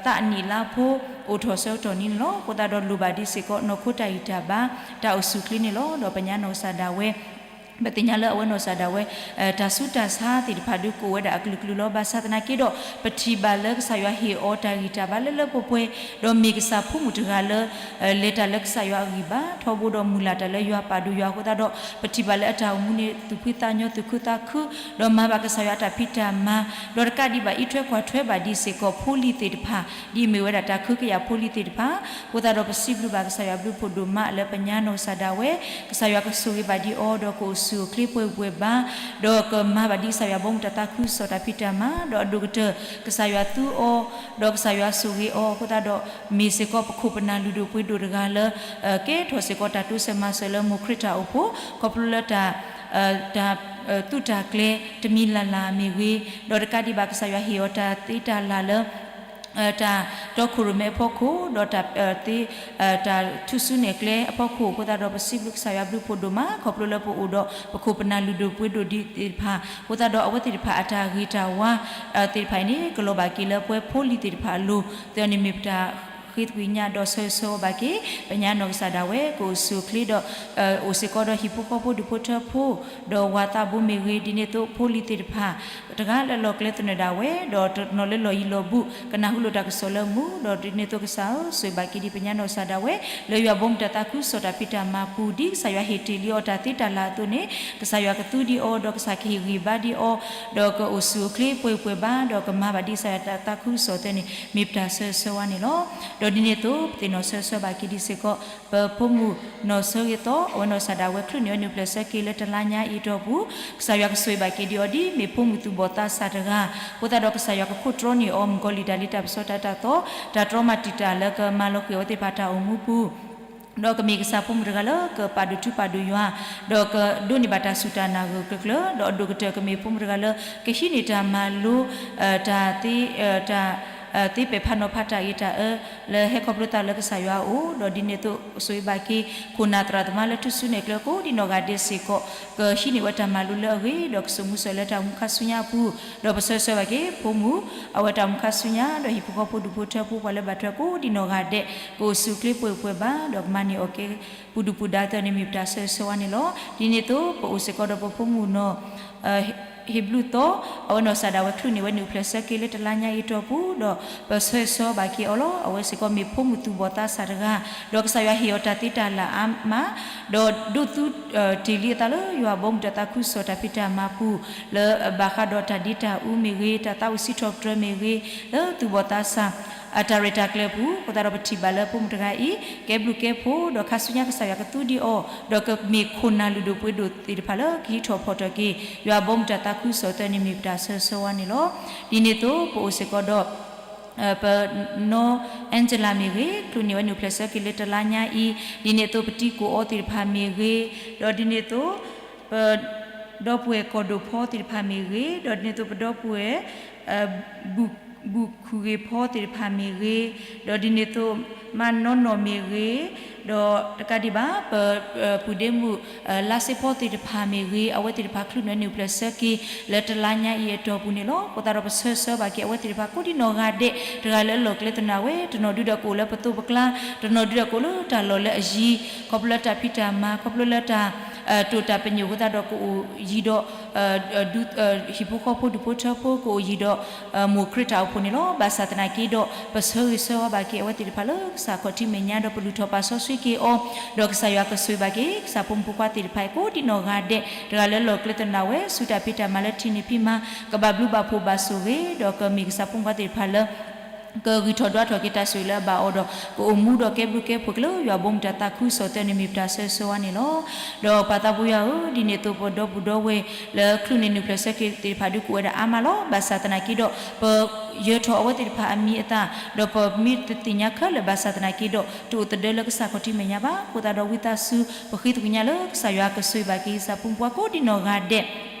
သးအနံၣ်လါဖိ အိၣ်ထီၣ်ဆၢကတီၢ်နံၤန့ၣ်လီၤ. အဃိသတးဒီးလိၣ်ဘၣ်ဒံးစ့ၢ်ကီး နီၢ်ခိတၢ်ဂံၢ်တၢ်ဘါ တၢ်အိၣ်ဆူၣ်အိၣ်ချ့န့ၣ်လီၤ. ဒီးပညါနီၢ်ကစၢ်ဒၣ်ဝဲ ပသ့ၣ်ညါလၢအဝဲနီၢ်ကစၢ်ဒၣ်ဝဲ တၢ်ဆူးတၢ်ဆါသ့ၣ်တဖၣ်ဒုးကအိၣ်ဝဲဒၣ်အကလုာ်ကလုာ်လီၤ. ဘၣ်ဆၣ်သနာ်က့ဒီး ပထံၣ်ဘၣ်လၢကစၢ်ယွၤဟ့ၣ်အီၤတၢ်ဂံၢ်တၢ်ဘါလၢလၢပှဲၤပှဲၤ, ဒီးမ့ၢ်ကစၢ်ဖိမုၣ်တဂၤလၢ လဲၤတၢ်လၢကစၢ်ယွၤအဂံၢ်ဘါ ထီဘိဒီးမုၢ်လၢ်တၢ်လၢယွၤပာ်ဒိၣ်ယွၤအဃိသတးဒီး ပထံၣ်ဘၣ်လၢအတၢ်အိၣ်မူန့ၣ် သူၣ်ဖှံသးညီ သူၣ်ခုသးခု ဒီးမၤဘၣ်ကစၢ်ယွၤအတၢ်ဖံးတၢ်မၤ, ဒီးတကးဒံးဘၣ် အံးထွဲကွၢ်ထွဲဘၣ်ဒံးစ့ၢ်ကီးဖိလံၤသ့ၣ်တဖၣ် ဒ်အမ့ၢ်ဝဲဒၣ်တၢ်ခုကယာ်ဖိလံၤသ့ၣ်တဖၣ်. အဃိသတးဒီးပစံးဘျုးဘၣ်ကစၢ်ယွၤဘျုးဖှိၣ်ဒိၣ်မးလၢပညါနီၢ်ကစၢ်ဒၣ်ဝဲ ကစၢ်ယွၤကဆိၣ်ဂ့ၤဘၣ်ဒံးအီၤ ဒီးကအိၣ်ဆူၣ်အိၣ်ချ့ပှဲၤပှဲၤဘါ, ဒီးကမၤဘၣ်ဒံးကစၢ်ယွၤဘီမုၢ်တၢ်သးခုကစီၣ်တၢ်ဖံးတၢ်မၤ, ဒီးအဒိၣ်ကတၢၢ် ကစၢ်ယွၤသူအီၤ ဒီးကစၢ်ယွၤဆိၣ်ဂ့ၤအီၤအဃိသတးဒီး မ့ၢ်စ့ၢ်ကီးပခိၣ်ပနၢ်လုၢ်ဒိၣ်ပှ့ၤဒိၣ်တဂၤလၢ ကဲထီၣ်စ့ၢ်ကီးတၢ်တိစၢၤမၤစၢၤလၢမိၢ်ခရံာ်တၢ်အိၣ်ဖှိၣ် ခီဖျိလၢတၢ် တၢ် သူၣ်တၢ်ကျဲၤတမံၤလၢ်လၢ်မ့ၢ်ဂ့ၤ, ဒီးတကးဒံးဘၣ်ကစၢ်ယွၤဟ့ၣ်အီၤတၢ်သ့တၢ်လၢ်လၢ တၢ်တီခိၣ်ရိၣ်မဲအဖီခိၣ် ဒီးတၢ် တၢ်ထူၣ်စုနဲၣ်ကျဲအဖီခိၣ်အဃိသတးဒီး ပစံးဘျုးကစၢ်ယွၤဘျုးဖှိၣ်ဒိၣ်မး ခီဖျိလၢပအိၣ်ဒီးပခိၣ်ပနၢ်လုၢ်ဒိၣ်ပှ့ၤဒိၣ်ဒံးသ့ၣ်တဖၣ်အဃိသတးဒီး အဝဲသ့ၣ်တဖၣ်အတၢ်ဂ့ၤတၢ်ဝါ သ့ၣ်တဖၣ်အံၤန့ၣ် ကလီၤဘၣ်က့ၤလၢပဝဲဖိလံၤသ့ၣ်တဖၣ်အလိၤ သ့ၣ်အီၤန့ၣ်မ့ၢ်ပတၢ်ဃ့သကွံာ်ညါဒီးဆၢဂ့ၤဆၢဝါဘၣ်က့ၤ ပညါနီၢ်ကစၢ်ဒၣ်ဝဲ ကအိၣ်ဆူၣ်အိၣ်ချ့ဒီး အိၣ်စ့ၢ်ကီးဒီးဟံၣ်ဖိဃီဖိဒူၣ်ဖိထၢဖိ ဒီးဝၤသးဘိမ့ၢ်ဂ့ၤ, ဒ်န့ၣ်အသိးဖိလံၤသ့ၣ်တဖၣ် တဂၤလၢအလီၢ်ကျဲသနၢၣ်ဒၣ်ဝဲ ဒီးတနီၤလၢလီၢ်ယံၤလီၢ်ဘူး ကနၢ်ဟူလိာ်တၢ်ကစီၣ်လၢမူ, ဒီးဒ်န့ၣ်အသိးကစၢ်ဧၢ ဆိၣ်ဂ့ၤဘၣ်က့ၤဒံးပညါနီၢ်ကစၢ်ဒၣ်ဝဲ လၢယွၤဘီမုၢ်တၢ်သးခုကစီၣ်တၢ်ဖံးတၢ်မၤပူၤ ဒ်ကစၢ်ယွၤဟ့ၣ်တ့ၢ်လံအီၤတၢ်သ့တၢ်လၢ်အသိးန့ၣ် ကစၢ်ယွၤကသူဒံးအီၤ ဒီးကစၢ်ကဟ့ၣ်ဂံၢ်ဘါဒံးအီၤ ဒီးကအိၣ်ဆူၣ်အိၣ်ချ့ပှဲၤပှဲၤဘါ ဒီးကမၤဘၣ်ဒံးကစၢ်ယွၤတၢ်သးခုကစီၣ်သ့ၣ်န့ၣ် မ့ၢ်ပတၢ်ဆၢဂ့ၤဆၢဝါန့ၣ်လီၤ. ဒီးဒ်န့ၣ်အသိး ပသ့ၣ်နီၣ်ဆၢဂ့ၤဆၢဝါဘၣ်က့ၤဒံးစ့ၢ်ကီး ပဖိမုၣ်နီၢ်ဆၢဂ့ၤသီ အဝဲနီၢ်ကစၢ်ဒၣ်ဝဲချုးန့ၢ်ဝဲနုာ်ဖျၢၣ်ဆၢက့ၤလၢတလါညါအံၤအတီၢ်ပူၤ ကစၢ်ယွၤကဆိၣ်ဂ့ၤဘၣ်က့ၤဒံးအီၤဒ်မ့ၢ်ဖိမုၣ်သူၣ်ဘီၣ်သးစၢ်တဂၤ အဃိသတးဒီးကစၢ်ယွၤကခိၣ်တြီန့ၢ်အီၤ မုၣ်ကီၤလံၢ်တၢ်လ့တၢ်ပစီတၢ်တၢ်သီ တၢ်တြီမၤတံာ်တာ်လၢကမၤလီၤဃံၤအဝဲသ့ၣ်တဖၣ်တၢ်အိၣ်မူပူၤ ဒီးကမ့ၢ်ကစၢ်ဖိမုၣ်တဂၤလၢကပာ်ဒိၣ်ထူပာ်ဒိၣ်ယွၤ ဒီးကဒိးန့ၢ်ဘၣ်တၢ်စူၢ်တၢ်နာ်ဂၢၢ်ကျၢၤကျၢၤ ဒီးအဒိၣ်ကတၢၢ်ကမ့ၢ်ဖိမုၣ်တဂၤလၢ ကဟံးန့ၢ်တၢ်မၤလိ တၢ်သ့ တၢ် သ့ပဲာ်ဖးနီၤဖးတၢ်ဂ့ၤတၢ်အၢ လၢဟဲခီဖျိသးလၢကစၢ်ယွၤအအိၣ် ဒီးဒ်န့ၣ်အသိးဆိၣ်ဂ့ၤဘၣ်က့ၤ ခိၣ်နၢ်သရၣ်သမါလၢထူၣ်စုနဲၣ်ကျဲကိးဒံးနီၢ်ဂၤဒဲးစ့ၢ်ကီး ကဟံးန့ၢ်ဝဲတၢ်မၤလိလၢအဂ့ၤ ဒီးကစိာ်မူစိာ်လၢတၢ်အိၣ်မူခါဆူညါအပူၤ ဒီးပဆၢဂ့ၤဆၢဝါဘၣ်က့ၤ ဖိမုၣ် အဝဲတၢ်အိၣ်မူခါဆူညါ ဒီးဟံၣ်ဖိဃီဖိဒူၣ်ဖိထၢဖိပှၤလၢဘၣ်ထွဲကိးဒံးနီၢ်ဂၤဒဲး ကအိၣ်ဆူၣ်အိၣ်ချ့ပှဲၤပှဲၤဘါ ဒီးကမၤန့ၢ်အီၣ်ကဲ ပူၤဒုၣ်ပူၤဒါသ့ၣ်န့ၣ်မ့ၢ်ပတၢ်ဆၢဂ့ၤဆၢဝါန့ၣ်လီၤ.ဒ်န့ၣ်အသိး ပအိၣ်စ့ၢ်ကီးဒီးပဖိမုၣ်နီၢ် ဟ့ၣ်ဘျုးသီ အဝဲနီၢ်ကစၢ်ဒၣ်ဝဲချုးန့ၢ်ဝဲနုာ်ဖျၢၣ်ဆၢက့ၤလၢတလါညါအံၤအတီၢ်ပူၤ ဒီးပဆၢဂ့ၤဆၢဝါဘၣ်က့ၤအီၤလီၤ. အဝဲစ့ၢ်ကီးမ့ၢ်ဖိမုၣ်သူၣ်ဘီၣ်သးစၢ်တဂၤ ဒီးကစၢ်ယွၤဟ့ၣ်အီၤတၢ်သ့တၢ်လၢ်အါမး ဒီးဒိးသူတ့ၢ်လံအသးလၢယွၤဘီမုၢ်တၢ်သးခုကစီၣ်တၢ်ဖံးတၢ်မၤပူၤ လၢဘၣ်ဃးဒီးတၢ်ဒ့တၢ်အူမ့ၢ်ဂ့ၤ တၢ်သးဝံၣ်စံးထီၣ်ပတြၢၤမ့ၢ်ဂ့ၤ လၢသူၣ်ဘီၣ်သးစၢ် အတၢ်ရဲၣ်တၢ်ကျဲၤအပူၤ အဃိသတးဒီးပထံၣ်ဘၣ်လၢဖိမုၣ်တဂၤအံၤ ကဲဘျုးကဲဖှိၣ် ဒီးခါဆူညါကစၢ်ယွၤကသူဒံးအီၤ ဒီးကမ့ၢ်ခိၣ်နၢ်လုၢ်ဒိၣ်ပှ့ၤဒိၣ်သ့ၣ်တဖၣ်လၢကဟံးထီၣ်ဖီၣ်ထီၣ်က့ၤ ယွၤဘီမုၢ်တၢ်သးခုကစီၣ်သ့ၣ်န့ၣ်မ့ၢ်ပတၢ်ဆၢဂ့ၤဆၢဝါန့ၣ်လီၤ. ဒ်န့ၣ်အသိးပအိၣ်စ့ၢ်ကီးဒီး ပနီၢ် Angela မ့ၢ်ဂ့ၤ ချုးန့ၢ်ဝဲနုာ်ဖျၢၣ်ဆၢက့ၤလၢတလါညါအံၤ ဒ်န့ၣ်အသိးပတံၤကိၢ်အီသ့ၣ်တဖၣ်မ့ၢ်ဂ့ၤ ဒီးဒ်န့ၣ်အသိး ပ ဒီပုၢ်ဝဲၢ်ကီၢ်ဒိၣ်ဖီသ့ၣ်တဖၣ်မ့ၢ်ဂ့ၤ ဒီးဒ်န့ၣ်အသိးပဒီပုၢ်ဝဲၢ် ဘူၣ်ခူၣ်ဂ့ၤဖီသ့ၣ်တဖၣ်မ့ၢ်ဂ့ၤ ဒီးဒ်န့ၣ်အသိး မနီၢ်နီၢ်မ့ၢ်ဂ့ၤ ဒီးတကးဒံးဘၣ် ပ ပုၢ်ဒ့မုၣ် လါစ့ဖီသ့ၣ်တဖၣ်မ့ၢ်ဂ့ၤ အဝဲသ့ၣ်တဖၣ်ချုးန့ၢ်နုာ်ဖျၢၣ်ဆၢက့ၤ လၢတလါညါအံၤအတီၢ်ပူၤန့ၣ်လီၤ. အဃိသတးဒီးပဆၢဂ့ၤဆၢဝါဘၣ်က့ၤ အဝဲသ့ၣ်တဖၣ်ကိးဒံးနီၢ်ဂၤဒဲး တဂၤလၢအလီၢ်ကျဲသနၢၣ်ဝဲ တနီၤဒုဒီးကအိၣ်လၢပသိးပကျါ တနီၤဒုဒီးကအိၣ်လၢတၢ်လီၢ်လၢအယံၤ ခီဖျိလၢတၢ်ဖံးတၢ်မၤ ခီဖျိလၢတၢ် တိာ်တၢ်ပညိၣ်အဃိသတးဒီးကအိၣ်ယံၤဒီး ဟံၣ်ဖိဃီဖိဒူၣ်ဖိထၢဖိကအိၣ်ယံၤဒီး မိၢ်ခရံာ်တၢ်အိၣ်ဖှိၣ်န့ၣ်လီၤ. ဘၣ်ဆၣ်သနာ်က့ဒီး ပဆၢဂ့ၤဆၢဝါဘၣ်က့ၤအဝဲသ့ၣ်တဖၣ်လၢကစၢ်ခီၣ်ထံးမဲာ်ညါ ဒီးပလုၢ်ထီၣ်ပာ်စီဆှံက့ၤအီၤ ဒီးကစၢ်ယွၤကဆိၣ်ဂ့ၤဘၣ်က့ၤ ကစၢ်ဖိမုၣ်ဖိခွါသ့ၣ်တဖၣ်အံၤ ကိးဒံးနီၢ်ဂၤဒဲး တဂၤလၢအလီၢ်ကျဲသနၢၣ်ဝဲ ဆူတၢ်ဖံးတၢ်မၤလၢထံးန့ၢ်ဖံးမၤ ကဘၣ်ဘျုးဘၣ်ဖှိၣ်ဘၣ်ဆိၣ်ဂ့ၤ ဒီးကမ့ၢ်ကစၢ်ဖိမုၣ်ဖိခွါသ့ၣ်တဖၣ်လၢ ကဂံၢ်ထီၣ်ဒွးထီၣ်က့ၤတၢ်ဆိၣ်ဂ့ၤလၢအဘၣ်အီၤဒီး ကအိၣ်မူဒီးကဲဘျုးကဲဖှိၣ်က့ၤလၢယွၤဘီမုၢ်တၢ်သးခုကစီၣ်သ့ၣ်န့ၣ်မ့ၢ်ပတၢ်ဆၢဂ့ၤဆၢဝါန့ၣ်လီၤ. ဒီးပၢ်သးပှၢ်ယွၤဧၢ, ဒ်န့ၣ်အသိးပဒီပုၢ်ဒီဝဲၢ်လၢချုးန့ၢ်နုာ်ဖျၢၣ်ဆၢက့ၤသ့ၣ်တဖၣ်ဒုးကအိၣ်ဝဲဒၣ်အါမးလီၤ. ဘၣ်ဆၣ်သနာ်က့ဒီး ပယၢၤထီၣ်အဝဲသ့ၣ်တဖၣ်အမံၤအသၣ် ဒီးပမ့ၢ်တသ့ၣ်ညါခဲလၢာ်ဘၣ်ဆၣ်သနာ်က့ဒီး တအိၣ်သဒၢလၢကစၢ်ခီၣ်ထံးမဲာ်ညါဘၣ်. အဃိသတးဒီးဝံသးစူၤ ပဃ့သကွံာ်ညါလၢကစၢ်ယွၤကဆိၣ်ဂ့ၤဘၣ်က့ၤ ကစၢ်ဖိမုၣ်ဖိခွါကိးဒံးနီၢ်ဂၤဒဲး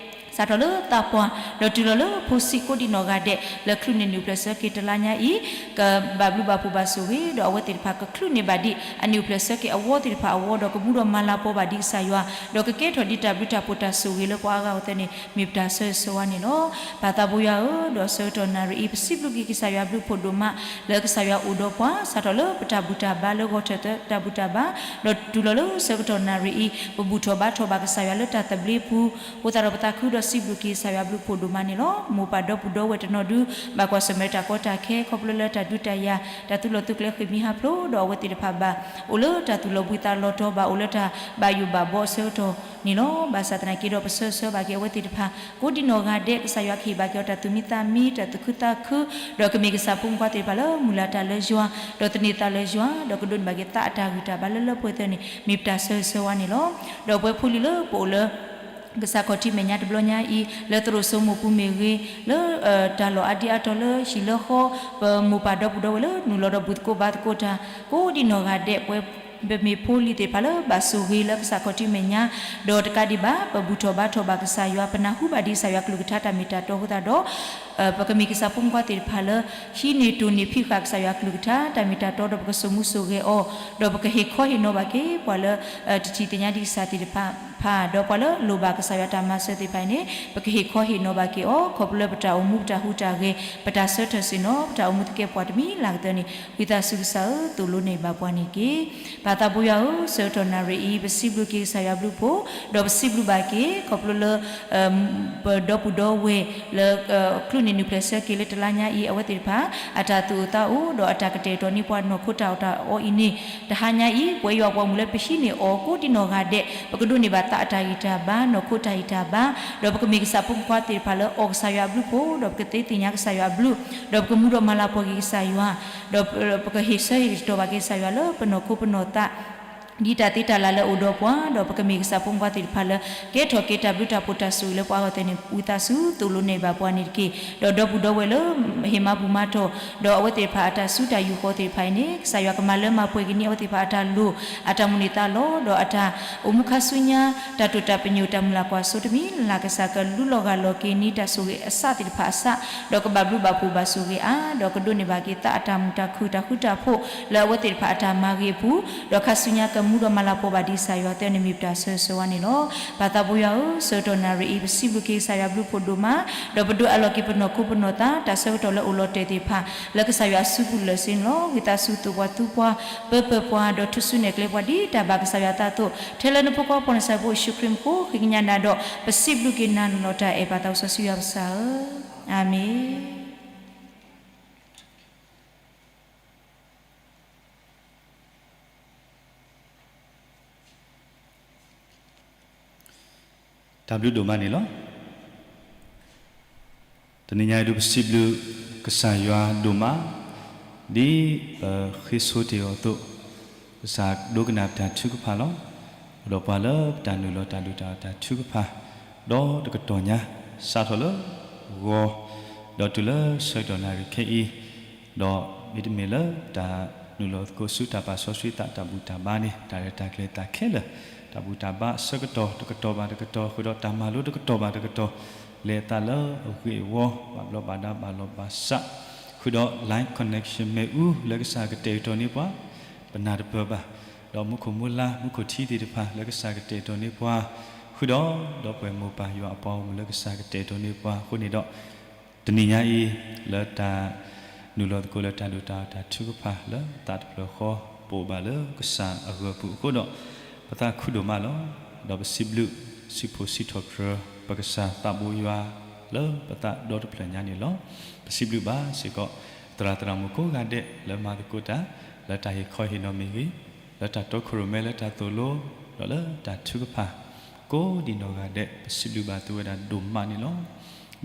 စးထီၣ်လၢသးပှၢ် ဒီးတုၤလီၤလၢဖိဆံးကိးဒံနီၢ်ဂၤဒဲး လၢချုးန့ၢ်နံၣ်အိၣ်ဖျဲၣ်ဆၢက့ၤတလါညါအံၤ ကဘၣ်ဘျုးဘၣ်ဖှိၣ်ဘၣ်ဆိၣ်ဂ့ၤ ဒီးအဝဲသ့ၣ်တဖၣ်ကချုးန့ၢ်ဘၣ်ဒံးအနံၣ်အိၣ်ဖျဲၣ်ဆၢက့ၤအဝီသ့ၣ်တဖၣ်အဝီ ဒီးကမူဒီးမၤလၤပှီၤဘၣ်ဒံးကစၢ်ယွၤ ဒီးကကဲထီၣ်ဒံးတၢ်ဘျုးတၢ်ဖှိၣ်တၢ်ဆိၣ်ဂ့ၤလၢပှၤအါဂၤအသိးန့ၣ် မ့ၢ်ပတၢ်ဆၢဂ့ၤဆၢဝါန့ၣ်လီၤ. ပၢ်သးဘိယွၤဧၢ, ဒီးဆၢကတီၢ်နၣ်ရံၣ်အံၤ ပစံးဘျုးက့ၤကစၢ်ယွၤဘျုးဖှိၣ်ဒိၣ်မး လၢကစၢ်ယွၤအိၣ်ဒီးပှၤ စးထီၣ်လၢပတၢ်ဘူၣ်တၢ်ဘါလၢဂီၤထၢၣ်သၢတၢ်ဘူၣ်တၢ်ဘါ ဒီးတုၤလီၤလၢဆၢကတီၢ်နၣ်ရံၣ်အံၤ ပဘူၣ်ထီၣ်ဘါထီၣ်ဘၣ်ကစၢ်ယွၤလၢတၢ်သဘျ့ပူၤ ဃိသတးဒီးပသးခုဒီးစံးဘျုးက့ၤကစၢ်ယွၤဘျုးဖှိၣ်ဒိၣ်မးန့ၣ်လီၤ. မိၢ်ပၢ်ဒီပုၢ်ဒီဝဲၢ်တနီၤဒု ဘၣ်ကွၢ်ဆၢၣ်မဲာ်တၢ်ကီတၢ်ခဲ ခီဖျိလၢတၢ်ဒုးတၢ်ယၤ တၢ်သုးလီၢ်သုးကျဲဃ့ၢ်မှံဟးဖျိး ဒီးအဝဲသ့ၣ်တဖၣ်ဘၣ်အိၣ်လၢတၢ်သူၣ်လီၤဘှံးသးလီၤတီၤ ဘၣ်အိၣ်လၢတၢ်ဘၣ်ယိၣ်ဘၣ်ဘီအဆၢကတီၢ်န့ၣ်လီၤ. ဘၣ်ဆၣ်သနာ်က့ဒီးပဆၢဂ့ၤဆၢဝါဘၣ်က့ၤအဝဲသ့ၣ်တဖၣ် ကိးဒံနီၢ်ဂၤဒဲး ကစၢ်ယွၤကဟ့ၣ်ဘၣ်က့ၤအီၤတၢ်သူၣ်မံသးမံ တၢ်သူၣ်ခုသးခု ဒီးကမ့ၢ်ကစၢ်ဖိမုၣ်ဖိခွါသ့ၣ်တဖၣ်လၢမုၢ်လၢ်တၢ်လၢယွၤ ဒီးသန့ၤသးလၢယွၤ ဒီးကဒိးန့ၢ်ဘၣ်က့ၤသးအတၢ်ဂံၢ်တၢ်ဘါလၢလၢပှဲၤပှဲၤန့ၣ် မ့ၢ်ပတၢ်ဆၢဂ့ၤဆၢဝါန့ၣ်လီၤ. ဒီးပဝဲဖိလံၤလၢပအိၣ်လၢ ကစၢ်ခီၣ်ထံးမဲာ်ညါတဘျီညါအံၤ လၢသရိာ်စိမိၢ်ပူၤမ့ၢ်ဂ့ၤ, လၢတၢ်လီၢ်အါဒံအါတီၤလၢဟံၣ်လၢဃီ, ပမိၢ်ပၢ်ဒီပုၢ်ဒီဝဲၢ်လၢနုာ်လီၤဒီးဘူၣ်သကိးဘါသကိးတၢ် ကိးဒံနီၢ်ဂၤဒဲး ပဝဲ ပမ့ၢ်ဖိလံၤသ့ၣ်တဖၣ်လၢဘၣ်ဆိၣ်ဂ့ၤလၢကစၢ်ခီၣ်ထံးမဲာ်ညါ, ဒီးတကးဒံးဘၣ် ပဘူၣ်ထီၣ်ဘါထီၣ်ဘၣ်ကစၢ်ယွၤ ပနၢ်ဟူဘၣ်ဒံးကစၢ်ယွၤကလုၢ်ကထါတၢ်မ့ၢ်တၢ်တီအဃိသတးဒီး ပကမ့ၢ်ကစၢ်ဖိမုၣ်ဖိခွါသ့ၣ်တဖၣ်လၢ ဟံးန့ၢ်တိၢ်န့ၢ်ဖံးဃာ်ကစၢ်ယွၤကလုၢ်ကထါ တၢ်မ့ၢ်တၢ်တီဒီးပကစိာ်မူစိာ်ဂဲၤအီၤ, ဒီးပကဟ့ၣ်ခီဟ့ၣ်နီၤဘၣ်က့ၤ ပှၤလၢ တထံၣ်သ့ၣ်ညါဒံးကစၢ်သ့ၣ်တဖၣ် ဒီးပှၤလၢလိၣ်ဘၣ်ကစၢ်ယွၤတၢ်မၤစၢၤသ့ၣ်တဖၣ်အံၤန့ၣ် ပကဟ့ၣ်ခီဟ့ၣ်နီၤဘၣ်က့ၤအီၤ ခီဖျိလၢပတၢ်အိၣ်မူပတၢ်ဟူးတၢ်ဂဲၤ ပတၢ်ဆၢထၢၣ်ဆ့ၣ်နီၤ ပတၢ်အိၣ်မူသကဲပှၤတမံၤလၢ်ကတၢၢ်န့ၣ် ဝံသးစူၤကစၢ်ဧၢ သိၣ်လိနဲၣ်ဘၣ်ပှၤန့ၣ်တက့ၢ်. ပၢ်သးဘိယွၤဧၢ, ဆၢကတီၢ်နၣ်ရံၣ်အံၤ ပစံးဘျုးက့ၤကစၢ်ယွၤဘျုးဖှိၣ်, ဒီးပစံးဘျုးဘၣ်က့ၤ ခီဖျိလၢ ပဒီပုၢ်ဒီဝဲၢ်လၢ ချုးန့ၢ်နံၣ်အိၣ်ဖျဲၣ်ဆၢက့ၤလၢတလါညါအံၤ အဝဲသ့ၣ်တဖၣ် အတၢ်သူၣ်အိၣ်သးအိၣ် ဒီးအတၢ်ကတဲာ်ကတီၤန့ၢ်ပှၤနီၢ်ခိတၢ်အီၣ်တၢ်အီအံၤန့ၣ် တဟါညါအံၤ ပဝဲယွၤပှၤမုၣ်လၢပဟံးန့ၢ်အီၤကိးဒံနီၢ်ဂၤဒဲး ပကဒိးန့ၢ်ဘၣ်သးအတၢ်ဂံၢ်တၢ်ဘါ နီၢ်ခိတၢ်ဂံၢ်တၢ်ဘါ, ဒီးပကမ့ၢ်ကစၢ်ဖိမုၣ်ဖိခွါသ့ၣ်တဖၣ်လၢအီၣ်ကစၢ်ယွၤအဘျုးဖှိၣ် ဒီးပကသ့သ့ၣ်ညါကစၢ်ယွၤအဘျုး, ဒီးပကမူဒီးမၤလၤပှီၢ်က့ၤကစၢ်ယွၤ, ဒီးပကဟ့ၣ်ဆၢဟ့ၣ်ကတီၢ်ဘၣ်က့ၤကစၢ်ယွၤလၢပနီၢ်ခိပနီၢ်သး ဒ်တၢ်သ့တၢ်လၢ်လၢအအိၣ်ဒီးပှၤ, ဒီးပကမ့ၢ်ကစၢ်ဖိမုၣ်ဖိခွါသ့ၣ်တဖၣ်လၢ ကဲထီၣ်က့ၤတၢ်ဘျုးတၢ်ဖှိၣ်တၢ်ဆိၣ်ဂ့ၤလၢပှၤအဂီၢ်သ့ၣ်န့ၣ် ဝံသးစူၤသိၣ်လိနဲၣ်ဘၣ်ပှၤန့ၣ်တက့ၢ်. ဒီးဒီပုၢ်ဒီဝဲၢ်လၢ ဟ့ၣ်မၤဘူၣ်မၤတီၢ်, ဒီးအဝဲသ့ၣ်တဖၣ်အတၢ်စုတၢ်ယူၢ်ဃီသ့ၣ်တဖၣ်အံၤန့ၣ် ကစၢ်ယွၤကမၤလၢမၤပှဲၤက့ၤန့ၢ်အဝဲသ့ၣ်တဖၣ်အတၢ်လိၣ်, အတၢ်မိၣ်န့ၢ်သးလီ, ဒီးအတၢ်အိၣ်မူခါဆူညါ တၢ်တိာ်တၢ်ပညိၣ်တၢ်မုၢ်လၢ်ကွၢ်စိတမံၤလၢ် ကစၢ်ကလူလီၤဂာ်လီၤက့ၤန့ၢ်တၢ်ဆိၣ်ဂ့ၤအစးသ့ၣ်တဖၣ်အစး, ဒီးကဘၣ်ဘျုးဘၣ်ဖှိၣ်ဘၣ်ဆိၣ်ဂ့ၤအါ, ဒီးကဒိးန့ၢ်ဘၣ်က့ၤသးအတၢ်မုာ်တၢ်ခုၣ်တၢ်ဃူတၢ်ဖိး လၢအဝဲသ့ၣ်တဖၣ်အတၢ်မၤဂ့ၤအပူၤ, ဒီးခါဆူညါကမူဒီးမၤလၤပှီၢ်ဘၣ်ဒံးကစၢ်ယွၤသ့န့ၣ်မ့ၢ်ပတၢ်ဆၢဂ့ၤဆၢဝါန့ၣ်လီၤ. ပၢ်သးဘိယွၤဧၢ, ဆၢကတီၢ်နၣ်ရံၣ်အံၤ ပစံးဘျုးက့ၤကစၢ်ယွၤဘျုးဖှိၣ်ဒိၣ်မး, ဒီးပဒိးအးလီၤက့ၤပနီၢ်ခိပနီၢ်သး တၢ်ဆၢကတီၢ်လၢအိၣ်လီၤတဲာ်သ့ၣ်တဖၣ် လၢကစၢ်ယွၤအစုပူၤလၢာ်စ့န့ၣ်လီၤ. ဝံသးစူၤသိၣ်ပှၤသူပှၤ ပၢပၢၢ်ပှၤ ဒီးထူၣ်စုနဲၣ်ကျဲပှၤဒ်တၢ်ဘၣ်ကစၢ်ယွၤအသးအသိး, ထဲလၢနဖိခွါပှၤနဆၢဖိယ့ၣ်ၡူးခရံာ်မူခိၣ် ဃ့ကညးနၤဒီး ပစံးဘျုးက့ၤနၤလီၤတၢ်အဲၣ်ပၢ်သးစီဆှံယွၤပစၢ်ဧၢ, အၤမ့ၣ်. တၢ်ဘျုးဒိၣ်မးန့ၣ်လီၤ. တနံၤညါအံၤဒုး ပစံးဘျုးကစၢ်ယွၤဒိၣ်မး, ဒ်ပဃ့ဆိတ့ၢ်အီၤအသိး, ကစၢ်ဒိကနၣ်ပတၢ်ထုကဖၣ်လီၤ. အိၣ်ဒီးပှၤလၢပတၢ်နုာ်လီၤတၢ်ဒုးတၢ်အီၣ်တၢ်ထုကဖၣ် ဒီးတကတီၢ်ညါ စးထီၣ်လၢဂီၤ ဒီးတုၤလၢဆၢကတီၢ်နၣ်ရံၣ်ခဲအံၤ, ဒီးမ့တမ့ၢ်လၢတၢ်နုာ်လီၤသကိးဆူတၢ်ပာ်စီဆှံသးတၢ်ဘူၣ်တၢ်ဘါန့ၣ် တၢ်ရဲၣ်တၢ်ကျဲၤသးခဲလၢာ်, တၢ်ဘူၣ်တၢ်ဘါအဆၢကတီၢ်တကတီၢ်ဘၣ်တကတီၢ် ဃုာ်ဒီးတၢ်မၤလိတကတီၢ်ဘၣ်တကတီၢ် လဲၤအသးလၢအဂ့ၢ်အဝီ ဘၣ်ဘျီးဘၣ်ဒါဘၣ်လီၤဘၣ်စး ဃုာ်ဒီး line connection မ့ၣ်အူလၢကစၢ်ကတဲာ်ကတီၤန့ၢ်ပှၤ ပနၢ်တပၢၢ်ဘၣ်, ဒီးမူခိၣ်မူလါ မူခိၣ်ထံသ့ၣ်တဖၣ်လၢကစၢ်ကတဲာ်ကတီၤန့ၢ်ပှၤ, ဃုာ်ဒီး ဒီပုၢ်ဝဲၢ်မိၢ်ပၢ်ယွၤအပှၤဂီၢ်မုၢ်လၢကစၢ်ကတဲာ်ကတီၤန့ၢ်ပှၤအဃိန့ၣ်ဒီး, တနံၤညါအံၤ လၢတၢ်နုာ်လီၤသကိးလၢတၢ်ဒုးတၢ်အီၣ်တၢ်ထုကဖၣ်လၢသးတဖျၢၣ်ဃီ ပအိၣ်ဘၣ်လၢကစၢ်အဂၢၤပူၤအဃိဒီး, ပသးခုဒိၣ်မးလီၤ. ဒီးပစံးဘျုးစံးဖှိၣ်စံးထီၣ်ပတြၢၤ ပကစၢ်သးဘိယွၤလၢပသးဒီတဖျၢၣ်ညါန့ၣ်လီၤ. ပစံးဘျုးဘၣ်စ့ၢ်ကီး သရၣ်သရၣ်မုၣ်ကိးဂၤဒဲးလၢမၤသကိးတၢ် လၢတၢ်ဟ့ၣ်ခီဟ့ၣ်နီၤမ့ၢ်ဂ့ၤ, လၢတၢ်တီခိၣ်ရိၣ်မဲလၢတၢ်သိၣ်လိ, ဒီးလၢတၢ်ထုကဖၣ် ကိးဒံးနီၢ်ဂၤဒဲး ပစံးဘျုးဘၣ်သုဝဲဒၣ်ဒိၣ်မးန့ၣ်လီၤ.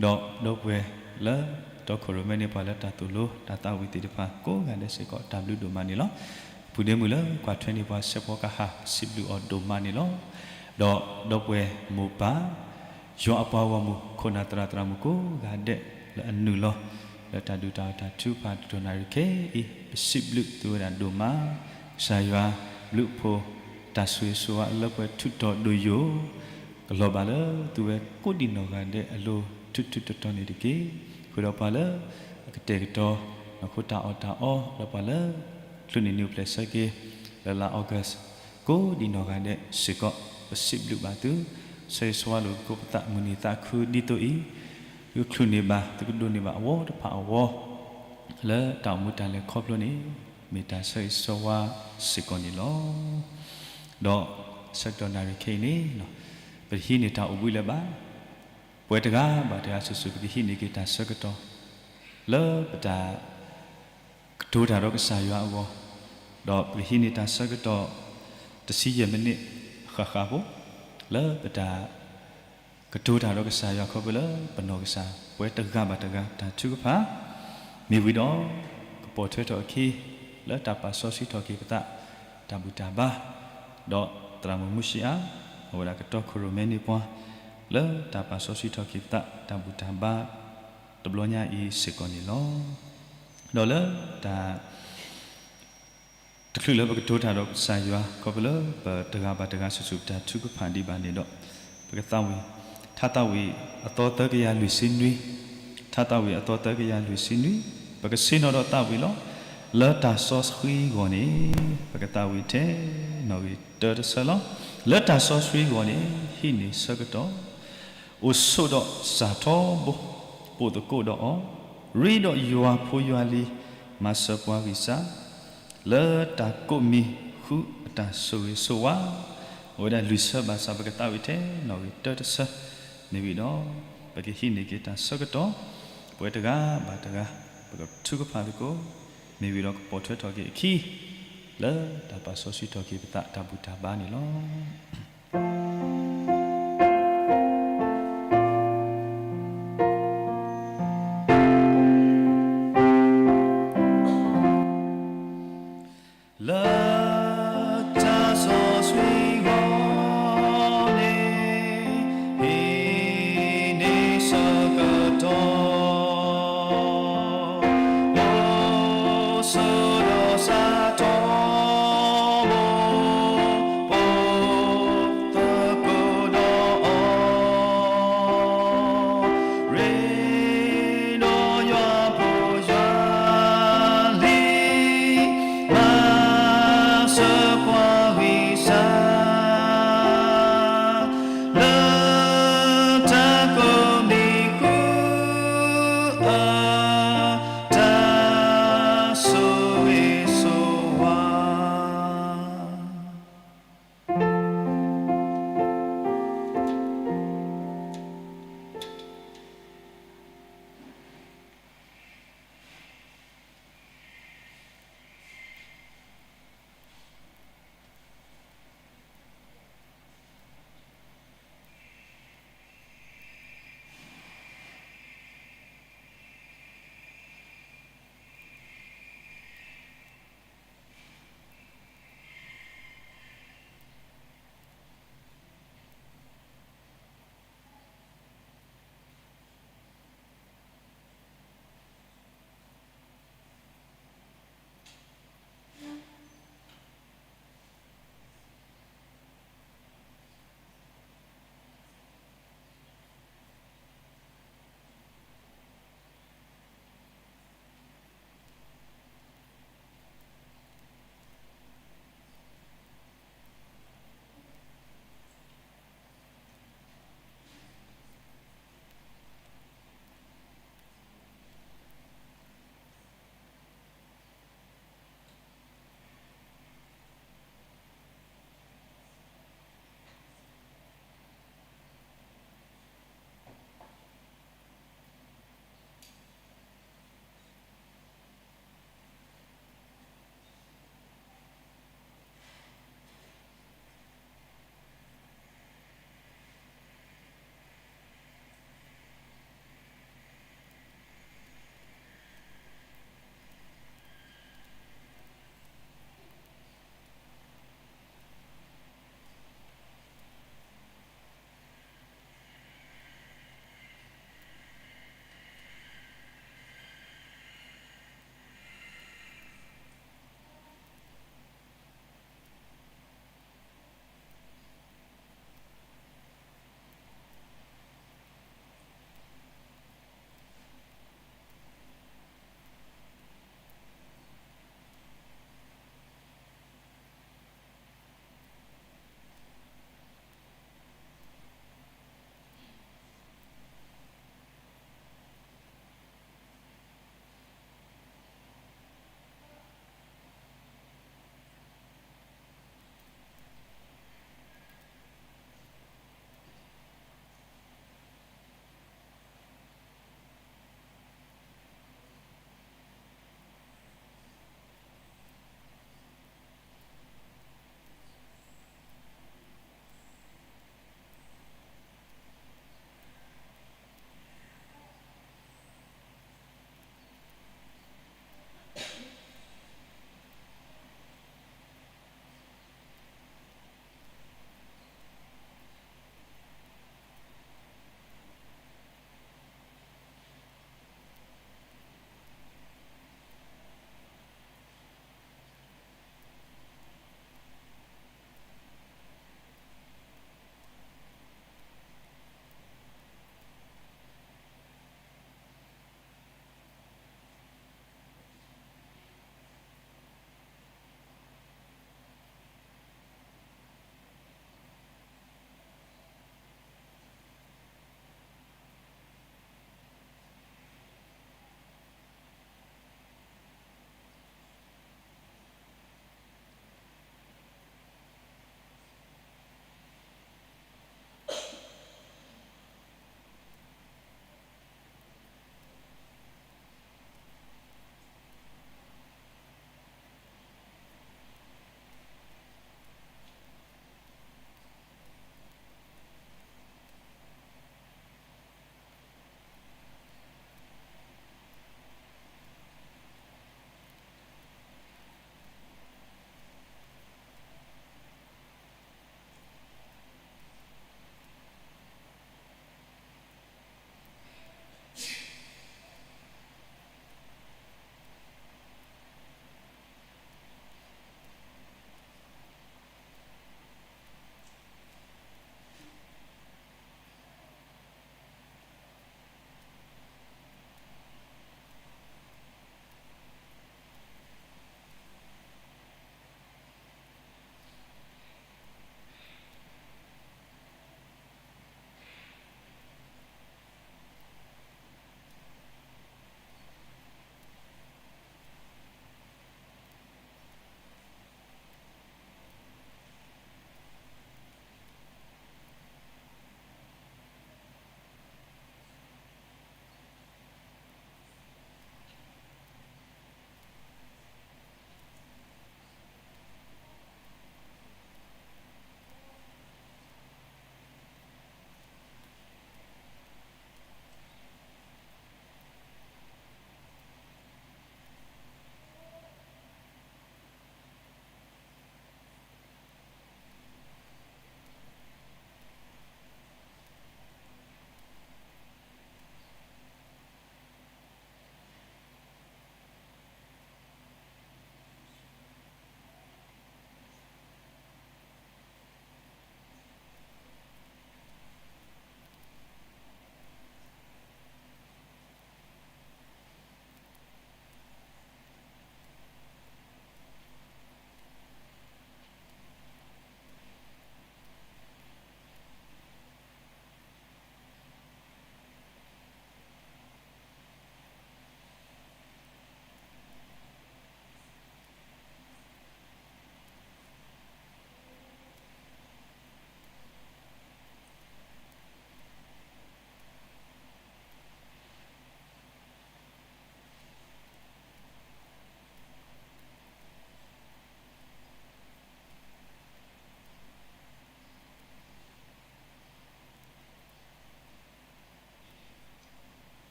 ဒီးဒီပုၢ်ဝဲၢ်လၢတီခိၣ်ရိၣ်မဲန့ၢ်ပှၤလၢတၢ်သိၣ်လိ တၢ်သးဝံၣ်သ့ၣ်တဖၣ် ကိးဂၤဒဲးစ့ၢ်ကီး တၢ်ဘျုးဒိၣ်မးန့ၣ်လီၤ. ပုၢ်ဒ့မုၣ်လၢကွၢ်ထွဲန့ၢ်ပှၤဆဲးဖီကဟၣ် ပစံးဘျုးအီၤဒိၣ်မးန့ၣ်လီၤ. ဒီးဒီပုၢ်ဝဲၢ်မိၢ်ပၢ် ယွၤအပှၤဂီၢ်မုၢ် ခိၣ်နၢ်သရၣ်သရၣ်မုၣ်ကိးဂၤဒဲးလၢအနုာ်လီၤ လၢတၢ်ဒုးတၢ်အီၣ်တၢ်ထုကဖၣ်တကတီၢ်နၣ်ရံၣ်ခဲအံၤ ပစံးဘျုးသုဝဲဒၣ်ဒိၣ်မး, ကစၢ်ယွၤဘျုးဖှိၣ်တၢ်ဆိၣ်ဂ့ၤဆိၣ်ဝါလၢပှဲၤထူးတီၤဒိၣ်ယိာ် ကလီၤဘၣ်လၢသုဝဲကိးဒံးနီၢ်ဂၤဒဲးအလိၤ ထူးထူးတီၤတီၤန့ၣ်တက့ၢ်. ဃုာ်ဒီးပှၤလၢအကတဲာ်ကတီၤ နီၢ်ခိတၢ်အီၣ်တၢ်အီ ဒီးပှၤလၢ ချုးန့ၢ်နံၣ်အိၣ်ဖျဲၣ်ဆၢက့ၤ လၢလါ August ကိးဒံးနီၢ်ဂၤဒဲးစ့ၢ်ကီး ပစံးဘျုးဘၣ်သု, ဆၢဂ့ၤဆၢဝါလိာ်သကိးပသး မုၢ်နံၤသးခုဒ်သိးအံၤ သုချုးန့ၢ်ဘၣ် သုကဒိးန့ၢ်ဘၣ်အဝီတဖၣ်အဝီ လၢတၢ်အိၣ်မူတၢ်လဲၤခီဖျိန့ၣ် မ့ၢ်တၢ်ဆၢဂ့ၤဆၢဝါစ့ၢ်ကီးန့ၣ်လီၤ. ဒီးဆၢကတီၢ်နၣ်ရံၣ်ခဲအံၤန့ၣ် ပတဟံးန့ၢ်တၢ်အိၣ်ဘှံးလၢၤဘၣ်. ပဝဲတဂၤဘၣ်တဂၤစုာ်စုာ် ပကဟံးန့ၢ်က့ၤတၢ်ဆၢကတီၢ် လၢပတၢ် ကတိၤတၢ်ဒီးကစၢ်ယွၤအဂီၢ်, ဒီးပကဟံးန့ၢ်တၢ်ဆၢကတီၢ် တဆံယဲၢ်မံးနံးအဃၣ်ဃၣ်ဖိ လၢပတၢ် ကတိၤတၢ်ဒီးကစၢ်ယွၤခီဖျိလၢပနီၢ်ကစၢ် ပဝဲတဂၤဘၣ်တဂၤ တၢ်ထုကဖၣ် မ့ၢ်ဝံၤဒီး ကပိာ်ထွဲထီၣ်အခံ လၢတၢ်ပာ်စီဆှံထီၣ်က့ၤပသး တၢ်ဘူၣ်တၢ်ဘါ, ဒီးသရၣ်မုၣ်မူၡ့အါ အဝဲဒၣ်ကတီခိၣ်ရိၣ်မဲန့ၢ်ပှၤ လၢတၢ်ပာ်စီဆှံထီၣ်က့ၤပသး တၢ်ဘူၣ်တၢ်ဘါ တဘျီညါအံၤစ့ၢ်ကီးန့ၣ်လီၤ. ဒီးလၢတၢ် တချုးလၢပကတိၤတၢ်ဒီးကစၢ်ယွၤ ခီဖျိလၢပတဂၤဘၣ်တဂၤစုာ်စုာ် ပတၢ်ထုကဖၣ်ဒံးဘၣ်န့ၣ်ဒီး ပကသးဝံၣ် ထါသးဝံၣ်အသီသၢကယၤလွံၢ်ဆံနွံ, ထါသးဝံၣ်အသီသၢကယၤလွံၢ်ဆံနွံ, ပကဆ့ၣ်နီၤဒီးသးဝံၣ်လီၤ. လၢတၢ်စီဆှံအဂီၢ်န့ၣ် ပကသးဝံၣ်ထဲနီၣ်ဂံၢ်တၢတဆၢလီၤ. လၢတၢ်စီဆှံအဂီၢ်န့ၣ် ဟံးန့ၢ်ဆၢကတီၢ် အိၣ်ဆိးဒီးစၢ်ထီဘိ, ပိာ်သကိးဒီးအီၤ, ရ့ဒီးယွၤဖိယွၤလံၤ, မၤစၢၤပှၤဂံၢ်စၢ်, လၢတၢ်ကိးမံၤဃုအတၢ်ဆိၣ်ဂ့ၤဆိၣ်ဝါ, အဝဲဒၣ်လွံၢ်ဆၢဘၣ်ဆၣ် ပကသးဝံၣ်ထဲနီၣ်ဂံၢ်တၢတဆၢ, မ့ၢ်ဝံၤဒီး ပကဟံးန့ၢ်က့ၤတၢ်ဆၢကတီၢ်, ပဝဲတဂၤဘၣ်တဂၤ ပကထုကဖၣ်သကိး, မ့ၢ်ဝံၤဒီးကပိာ်ထွဲထီၣ်က့ၤအခံ လၢတၢ်ပာ်စီဆှံထီၣ်က့ၤပသးတၢ်ဘူၣ်တၢ်ဘါန့ၣ်လီၤ. လၢတၢ်စီဆှံအဂီၢ်န့ၣ် ဟံးန့ၢ်ဆၢကတီၢ် အိၣ်ဆိးဒီးစၢ်ထီဘိ, ပိာ်သကိးဒီးအီၤ, ရ့ဒီးယွၤဖိယွၤလံၤ, မၤ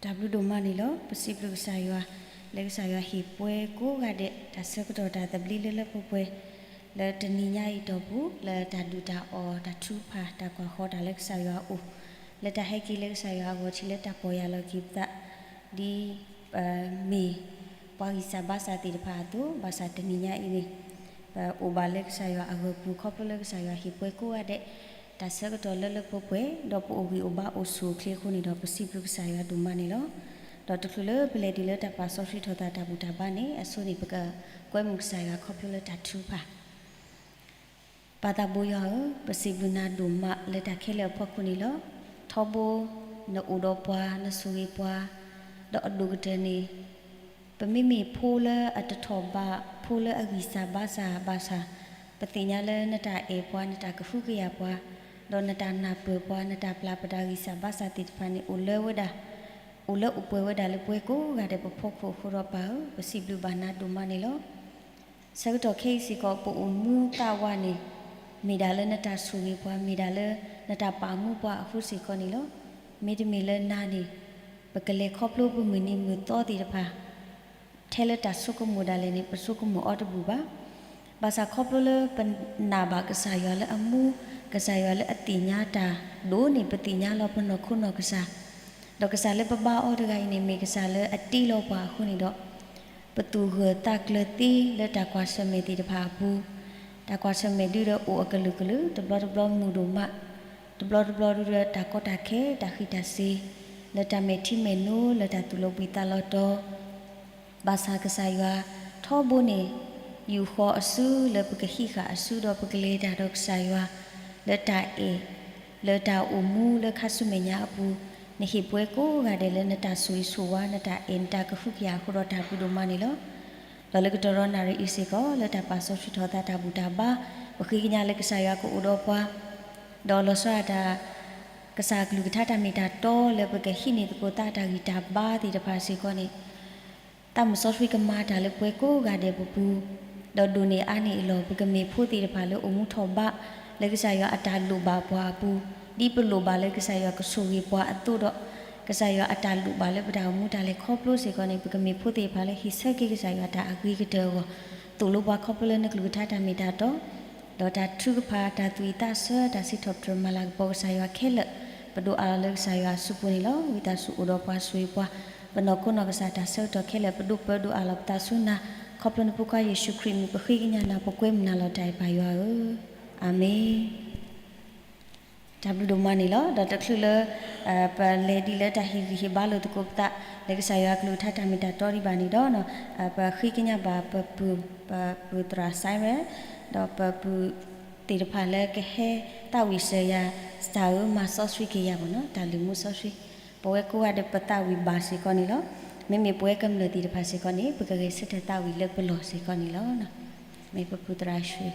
တၢ်ဘျုးဒိၣ်မးန့ၣ်လီၤ. ပစံးဘျုးကစၢ်ယွၤ လၢကစၢ်ယွၤဟ့ၣ်ပှဲၤကိးဂၤဒဲး တၢ်ဆၢကတီၢ်တၢ်သဘျ့လၢလၢပှဲၤပှဲၤ လၢတနံၤညါအံၤတီၢ်ပူၤ လၢတၢ်ဒုၣ်တၢ်အီၣ် တၢ်ထုကဖၣ် တၢ်ကွၢ်ဃီတၢ်လၢကစၢ်ယွၤအအိၣ် လၢတၢ်ဟဲက့ၤလၢကစၢ်ယွၤအဂီၢ် ထံၣ်လၢတၢ်ပီၢ်ယၢ်လီၤက့ၤပသး ဒ်ပမ့ၢ်ပှၤဂံၢ်စၢ်ဘါစၢ်သ့ၣ်တဖၣ်အသိး ဘၣ်ဆၣ်တနံၤညါအံၤန့ၣ် ပအိၣ်ဘၣ်လၢကစၢ်ယွၤအဂီၢ်ပူၤ ခီဖျိလၢကစၢ်ယွၤဟ့ၣ်ပှဲၤကိးဂၤဒဲး တၢ်ဆၢကတီၢ်လၢလၢပှဲၤပှဲၤ ဒီးပအိၣ်ဂံၢ်အိၣ်ဘါအိၣ်ဆူၣ်အိၣ်ချ့အဃိန့ၣ်ဒီး ပစံးဘျုးကစၢ်ယွၤဒိၣ်မးန့ၣ်လီၤ. ဒီးတချုးလၢပလဲၤတုၤလၢတၢ်ပာ်စီဆှံထီၣ်သးတၢ်ဘူၣ်တၢ်ဘါန့ၣ် အဆိန့ၣ် ပကကွဲမုာ်ကစၢ်ယွၤခီဖျိလၢတၢ်ထုကဖၣ် ပၢ်သးဘိယွၤဧၢ, ပစံးဘျုးနၤဒိၣ်မးလၢတၢ်ခဲလၢာ်အဖီခိၣ်န့ၣ်လီၤ. ထီဘိ နအိၣ်ဒီးပှၤ နဆိၣ်ဂ့ၤပှၤ, ဒီးအဒိၣ်ကတၢၢ်န့ၣ် ပမ့မ့ၢ်ဖိလၢအတထီၣ်ဘး ဖိလၢအဂံၢ်စၢ်ဘါစၢ်ဘၣ်ဆၣ် ပသ့ၣ်ညါလၢနတၢ်အဲၣ်ပှၤ နတၢ်ကဟုကယာ်ပှၤ ဒီးနတၢ်နၢ်ပၢၢ်ပှၤ နတၢ်ပျၢ်ပတၢ်ဂံၢ်စၢ်ဘါစၢ်သ့ၣ်တဖၣ်န့ၣ် အိၣ်လၢဝဲဒၣ် အိၣ်လၢအိၣ်ပှဲၤဝဲဒၣ်လၢပှၤကိးဂၤဒဲးပဖီခိၣ်အဃိဒီးပၢ်ဧၢ, ပစံးဘျုးဘၣ်နၤဒိၣ်မးန့ၣ်လီၤ. ဆၢကတီၢ်ခဲအံၤစ့ၢ်ကီး ပအိၣ်မူသးဝးန့ၣ် မ့ၢ်ဒၣ်လၢနတၢ်ဆိၣ်ဂ့ၤပှၤ မ့ၢ်ဒၣ်လၢနတၢ်ပာ်မူပှၤအဃိစ့ၢ်ကီးန့ၣ်လီၤ. မ့တမ့ၢ်လၢနၤန့ၣ် ပကလဲၤခီဖျိပမုၢ်နံၤမုၢ်သီသ့ၣ်တဖၣ် ထဲလၢတၢ်ဆိကမိၣ်ဒၣ်လဲာ်န့ၣ် ပဆိကမိၣ်အီၤတဘူၣ်ဘၣ်. ဘၣ်ဆၣ်ခီဖျိလၢပနာ်ဘၣ်ကစၢ်ယွၤလၢအမူ, ကစၢ်ယွၤလၢအသ့ၣ်ညါတၢ်ဒိၣ်န့ၣ် ပသ့ၣ်ညါလီၤပနီၢ်ခိနီၢ်ကစၢ်, ဒီးကစၢ်လၢပဘါအီၤတဂၤအံၤန့ၣ် မ့ၢ်ကစၢ်လၢအတ့လီၤပှၤအဃိန့ၣ်ဒီး ပသူၣ်ဂၢၢ်သးကျၢၤသ့လၢတၢ်ကွၢ်ဆၢၣ်မဲာ်သ့ၣ်တဖၣ်အပူၤ, တၢ်ကွၢ်ဆၢၣ်မဲာ်ဒုဒီးအိၣ်အကလုာ်ကလုာ် တဘျီတဘျီမုာ်ဒိၣ်မး, တဘျီတဘျီဒုဒီးတၢ်ကီတၢ်ခဲ တၢ်ဃံးတၢ်စ့ၤ လၢတၢ်မဲာ်ထံမဲာ်နိ လၢတၢ်သူၣ်လီၤဘှံးသးလီၤတီၤ ဘၣ်ဆၣ်ကစၢ်ယွၤ ထီဘိန့ၣ် ယူာ်ဃီၤအစုလၢပကဟံးဃာ်အစုဒီးပကလဲၤတၢ်ဒီးကစၢ်ယွၤ လၢတၢ်အဲၣ် လၢတၢ်အိၣ်မူလၢခါဆူမဲာ်ညါအပူၤ, နဟ့ၣ်ပှဲၤကိးဂၤဒဲးလၢနတၢ်ဆိၣ်ဂ့ၤဆိၣ်ဝါ နတၢ်အဲၣ်နတၢ်ကဟုကယာ်အဃိဒီးတၢ်ဘျုးဒိၣ်မးန့ၣ်လီၤ. ဒီးလၢကတီၢ်ဒီးနၣ်ရံၣ်အံၤစ့ၢ်ကီး လၢတၢ်ပာ်စီဆှံထီၣ်သးတၢ်ဘူၣ်တၢ်ဘါ ပဃ့ကညးလၢကစၢ်ယွၤကအိၣ်ဒီးပှၤ ဒီးလီၤဆီဒၣ်တၢ် ကစၢ်အကလုၢ်ကထါတၢ်မ့ၢ်တၢ်တီလၢပကဟံးန့ၢ်သကိးသးတၢ်ဂံၢ်တၢ်ဘါသ့ၣ်တဖၣ်စ့ၢ်ကီးန့ၣ် သးမုၣ်စီဆှံကမၤတၢ်လၢပှဲၤကိးဂၤဒဲးပပူၤ, ဒီးဒိၣ်န့ၢ်အါန့ၢ်အလီၢ် ပကမ့ၢ်ဖိသ့ၣ်တဖၣ်လၢအိၣ်မူထီၣ်ဘး လၢကစၢ်ယွၤအတၢ်လိၣ်ဘၣ်ပှၤအပူၤ, ဒ်ပလိၣ်ဘၣ်လၢကစၢ်ယွၤကဆိၣ်ဂ့ၤပှၤအသိးဒီး ကစၢ်ယွၤအတၢ်လိၣ်ဘၣ်လၢပတၢ်အိၣ်မူတၢ်လဲၤခီဖျိစ့ၢ်ကီးန့ၣ် ပကမ့ၢ်ဖိသ့ၣ်တဖၣ်လၢဟ့ၣ်ဆၢက့ၤကစၢ်ယွၤတၢ်အဂ့ၤကတၢၢ်အဂီၢ်, သိၣ်လိပှၤခီဖျိလၢနကလုၢ်ကထါတၢ်မ့ၢ်တၢ်တီ ဒီးတၢ်ထုကဖၣ် တၢ်သူၣ်ဝံၣ်သးဆၢ တၢ်စံးထီၣ်ပတြၢၤမၤလၤကပီၤကစၢ်ယွၤခဲလၢာ် ပဒိးအးလီၤလၢကစၢ်ယွၤအစုပူၤန့ၣ်လီၤ. ဝံသးစူၤအိၣ်ဒီးပှၤဆိၣ်ဂ့ၤပှၤ ပနီၢ်ခိနီၢ်ကစၢ်တၢ်ဆၢကတီၢ်ခဲလၢာ် ပဒိးပၢဒိးအးလီၤပသးဆူနၤ ခီဖျိနဖိခွါယ့ၣ်ၡူးခရံာ်မံၤ ပဃ့ကညးနၤ ပကွဲမုာ်နၤလီၤတၢ်အဲၣ်ပၢ်ယွၤဧၢ, အၤမ့ၣ်. တၢ်ဘျုးဒိၣ်မးန့ၣ်လီၤ. ဒီးတချုးလၢ ပလဲၤဒ်လၢတၢ်ဟ့ၣ်ဂံၢ်ဟ့ၣ်ဘါလိာ်သကိးပသး လၢကစၢ်ယွၤအကလုၢ်ကထါတၢ်မ့ၢ်တၢ်တီဒံးဘၣ်န့ၣ်ဒီး ပဃ့ကညးဘၣ်ပပုၢ် ပပုၢ်သရၣ်စဲရဲ ဒီးပပုၢ်သ့ၣ်တဖၣ်လၢကဟဲသးဝံၣ်စၢၤယၤ စံးတၢ်ဧၢ မၤစီဆှံက့ၤယၤဘၣ်နီၤ တၢ်လုၢ်မူစီဆှံ ပဝဲကိးဂၤဒဲးပသးဝံၣ်ဘၣ်စ့ၢ်ကီးန့ၣ်လီၤ. မ့မ့ၢ်ပဝဲကမျၢၢ်သ့ၣ်တဖၣ်စ့ၢ်ကီးန့ၣ် ပကဂဲၤဆၢထၢၣ်သးဝံၣ်လၢပလီၢ်စ့ၢ်ကီးန့ၣ်လီၤ. မ့ၢ်ပပုၢ်သရၣ်စဲ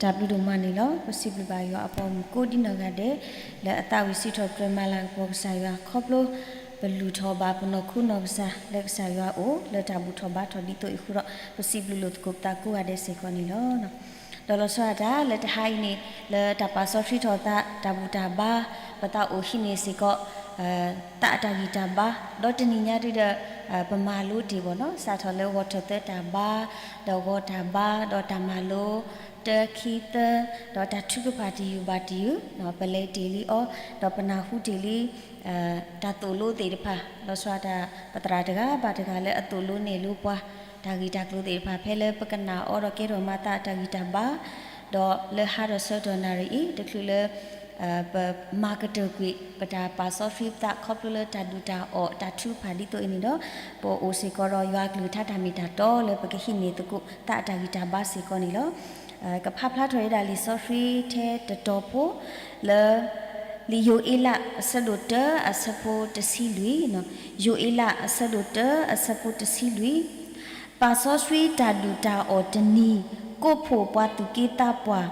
တၢ်ဘျုးဒိၣ်မးန့ၣ်လီၤ. ပစံးဘျုးဘၣ်ယွၤအပှၤမုၣ်ကိးဒ်နီၢ်ဂၤဒဲး လၢအသးဝံၣ်စံးထီၣ်ပတြၢၤမၤလၤကပီၤကစၢ်ယွၤခီဖျိ ပလူၤထီၣ်ဘၣ်ပနီၢ်ခိနီၢ်ကစၢ်လၢကစၢ်ယွၤအအိၣ် လၢတၢ်ဘူၣ်ထီၣ်ဘါထီၣ်ဒ်သိးအံၤအဃိဒီး ပစံးဘျုးလိာ်သကိးပသးကိးဂၤဒဲးစ့ၢ်ကီးန့ၣ်လီၤ. ဒီးလီၤဆီဒၣ်တၢ်လၢတဟါအံၤန့ၣ် လၢတၢ်ပာ်စီဆှံထီၣ်သး တၢ်ဘူၣ်တၢ်ဘါ ပသးအိၣ်ဟံးန့ၢ်စ့ၢ်ကီး သးအတၢ်ဂံၢ်တၢ်ဘါ ဒီးတနံၤညါဒုဒီး ပမၤလိတ့ၢ်ဘၣ်နီၤ စးထီၣ်လၢဂီၤထၢၣ်သၢတၢ်ဘါ ဒီးဂီၤတၢ်ဘါ ဒီးတၢ်မၤလိ တၢ ခံ သၢ ဒီးတၢ်ထုကဖၣ်တယုၢ်ဘၣ်တယုၢ် ပလဲၤတ့ၢ်လံအီၤ ဒီးပနၢ်ဟူတ့ၢ်လံ တၢ်သိၣ်လိသ့ၣ်တဖၣ် လီၤဆီဒၣ်တၢ် ပသရၣ်တဂၤဘၣ်တဂၤလၢအသိၣ်လိနဲၣ်လိပှၤ တၢ်ဂ့ၢ်တၢ်ကျိၤသ့ၣ်တဖၣ် ဖဲလၢပကနၣ်အီၤဒီးကဲထီၣ်မၤသးအတၢ်ဂံၢ်တၢ်ဘါ ဒီးလၢဟါဒီးဆၢကတီၢ်နၣ်ရံၣ်အံၤ တချုးလၢ ပမၤကတၢၢ်ကွံာ် ပတၢ်ပာ်စီဆှံပသးခီဖျိလၢတၢ်ဒုၣ်တၢ်အီၣ်တၢ်ထုကဖၣ်ဒ်သိးအံၤန့ၣ်ဒီး ပအိၣ်စ့ၢ်ကီးဒီးယွၤအကလုၢ်ကထါတၢ်မ့ၢ်တၢ်တီလၢပကဟံးန့ၢ်သကိးသးအတၢ်ဂံၢ်တၢ်ဘါစ့ၢ်ကီးန့ၣ်လီၤ. ကဖးဖျါထီၣ်ဝဲဒၣ်လံာ်စီဆှံထဲတတီၤဖိ လၢ လံာ်ယိၤအ့လးအဆၢဒိၣ်တၢအဆၢဖိတဆံလွံၢ်, ယိၤအ့လးအဆၢဒိၣ်တၢအဆၢဖိတဆံလွံၢ်, ပာ်စီဆှံတၢ်ဒုၣ်တၢ်အီၣ်တနံၤ ကိးဖှိၣ်ပှၤသူၣ်က့သးပှၢ်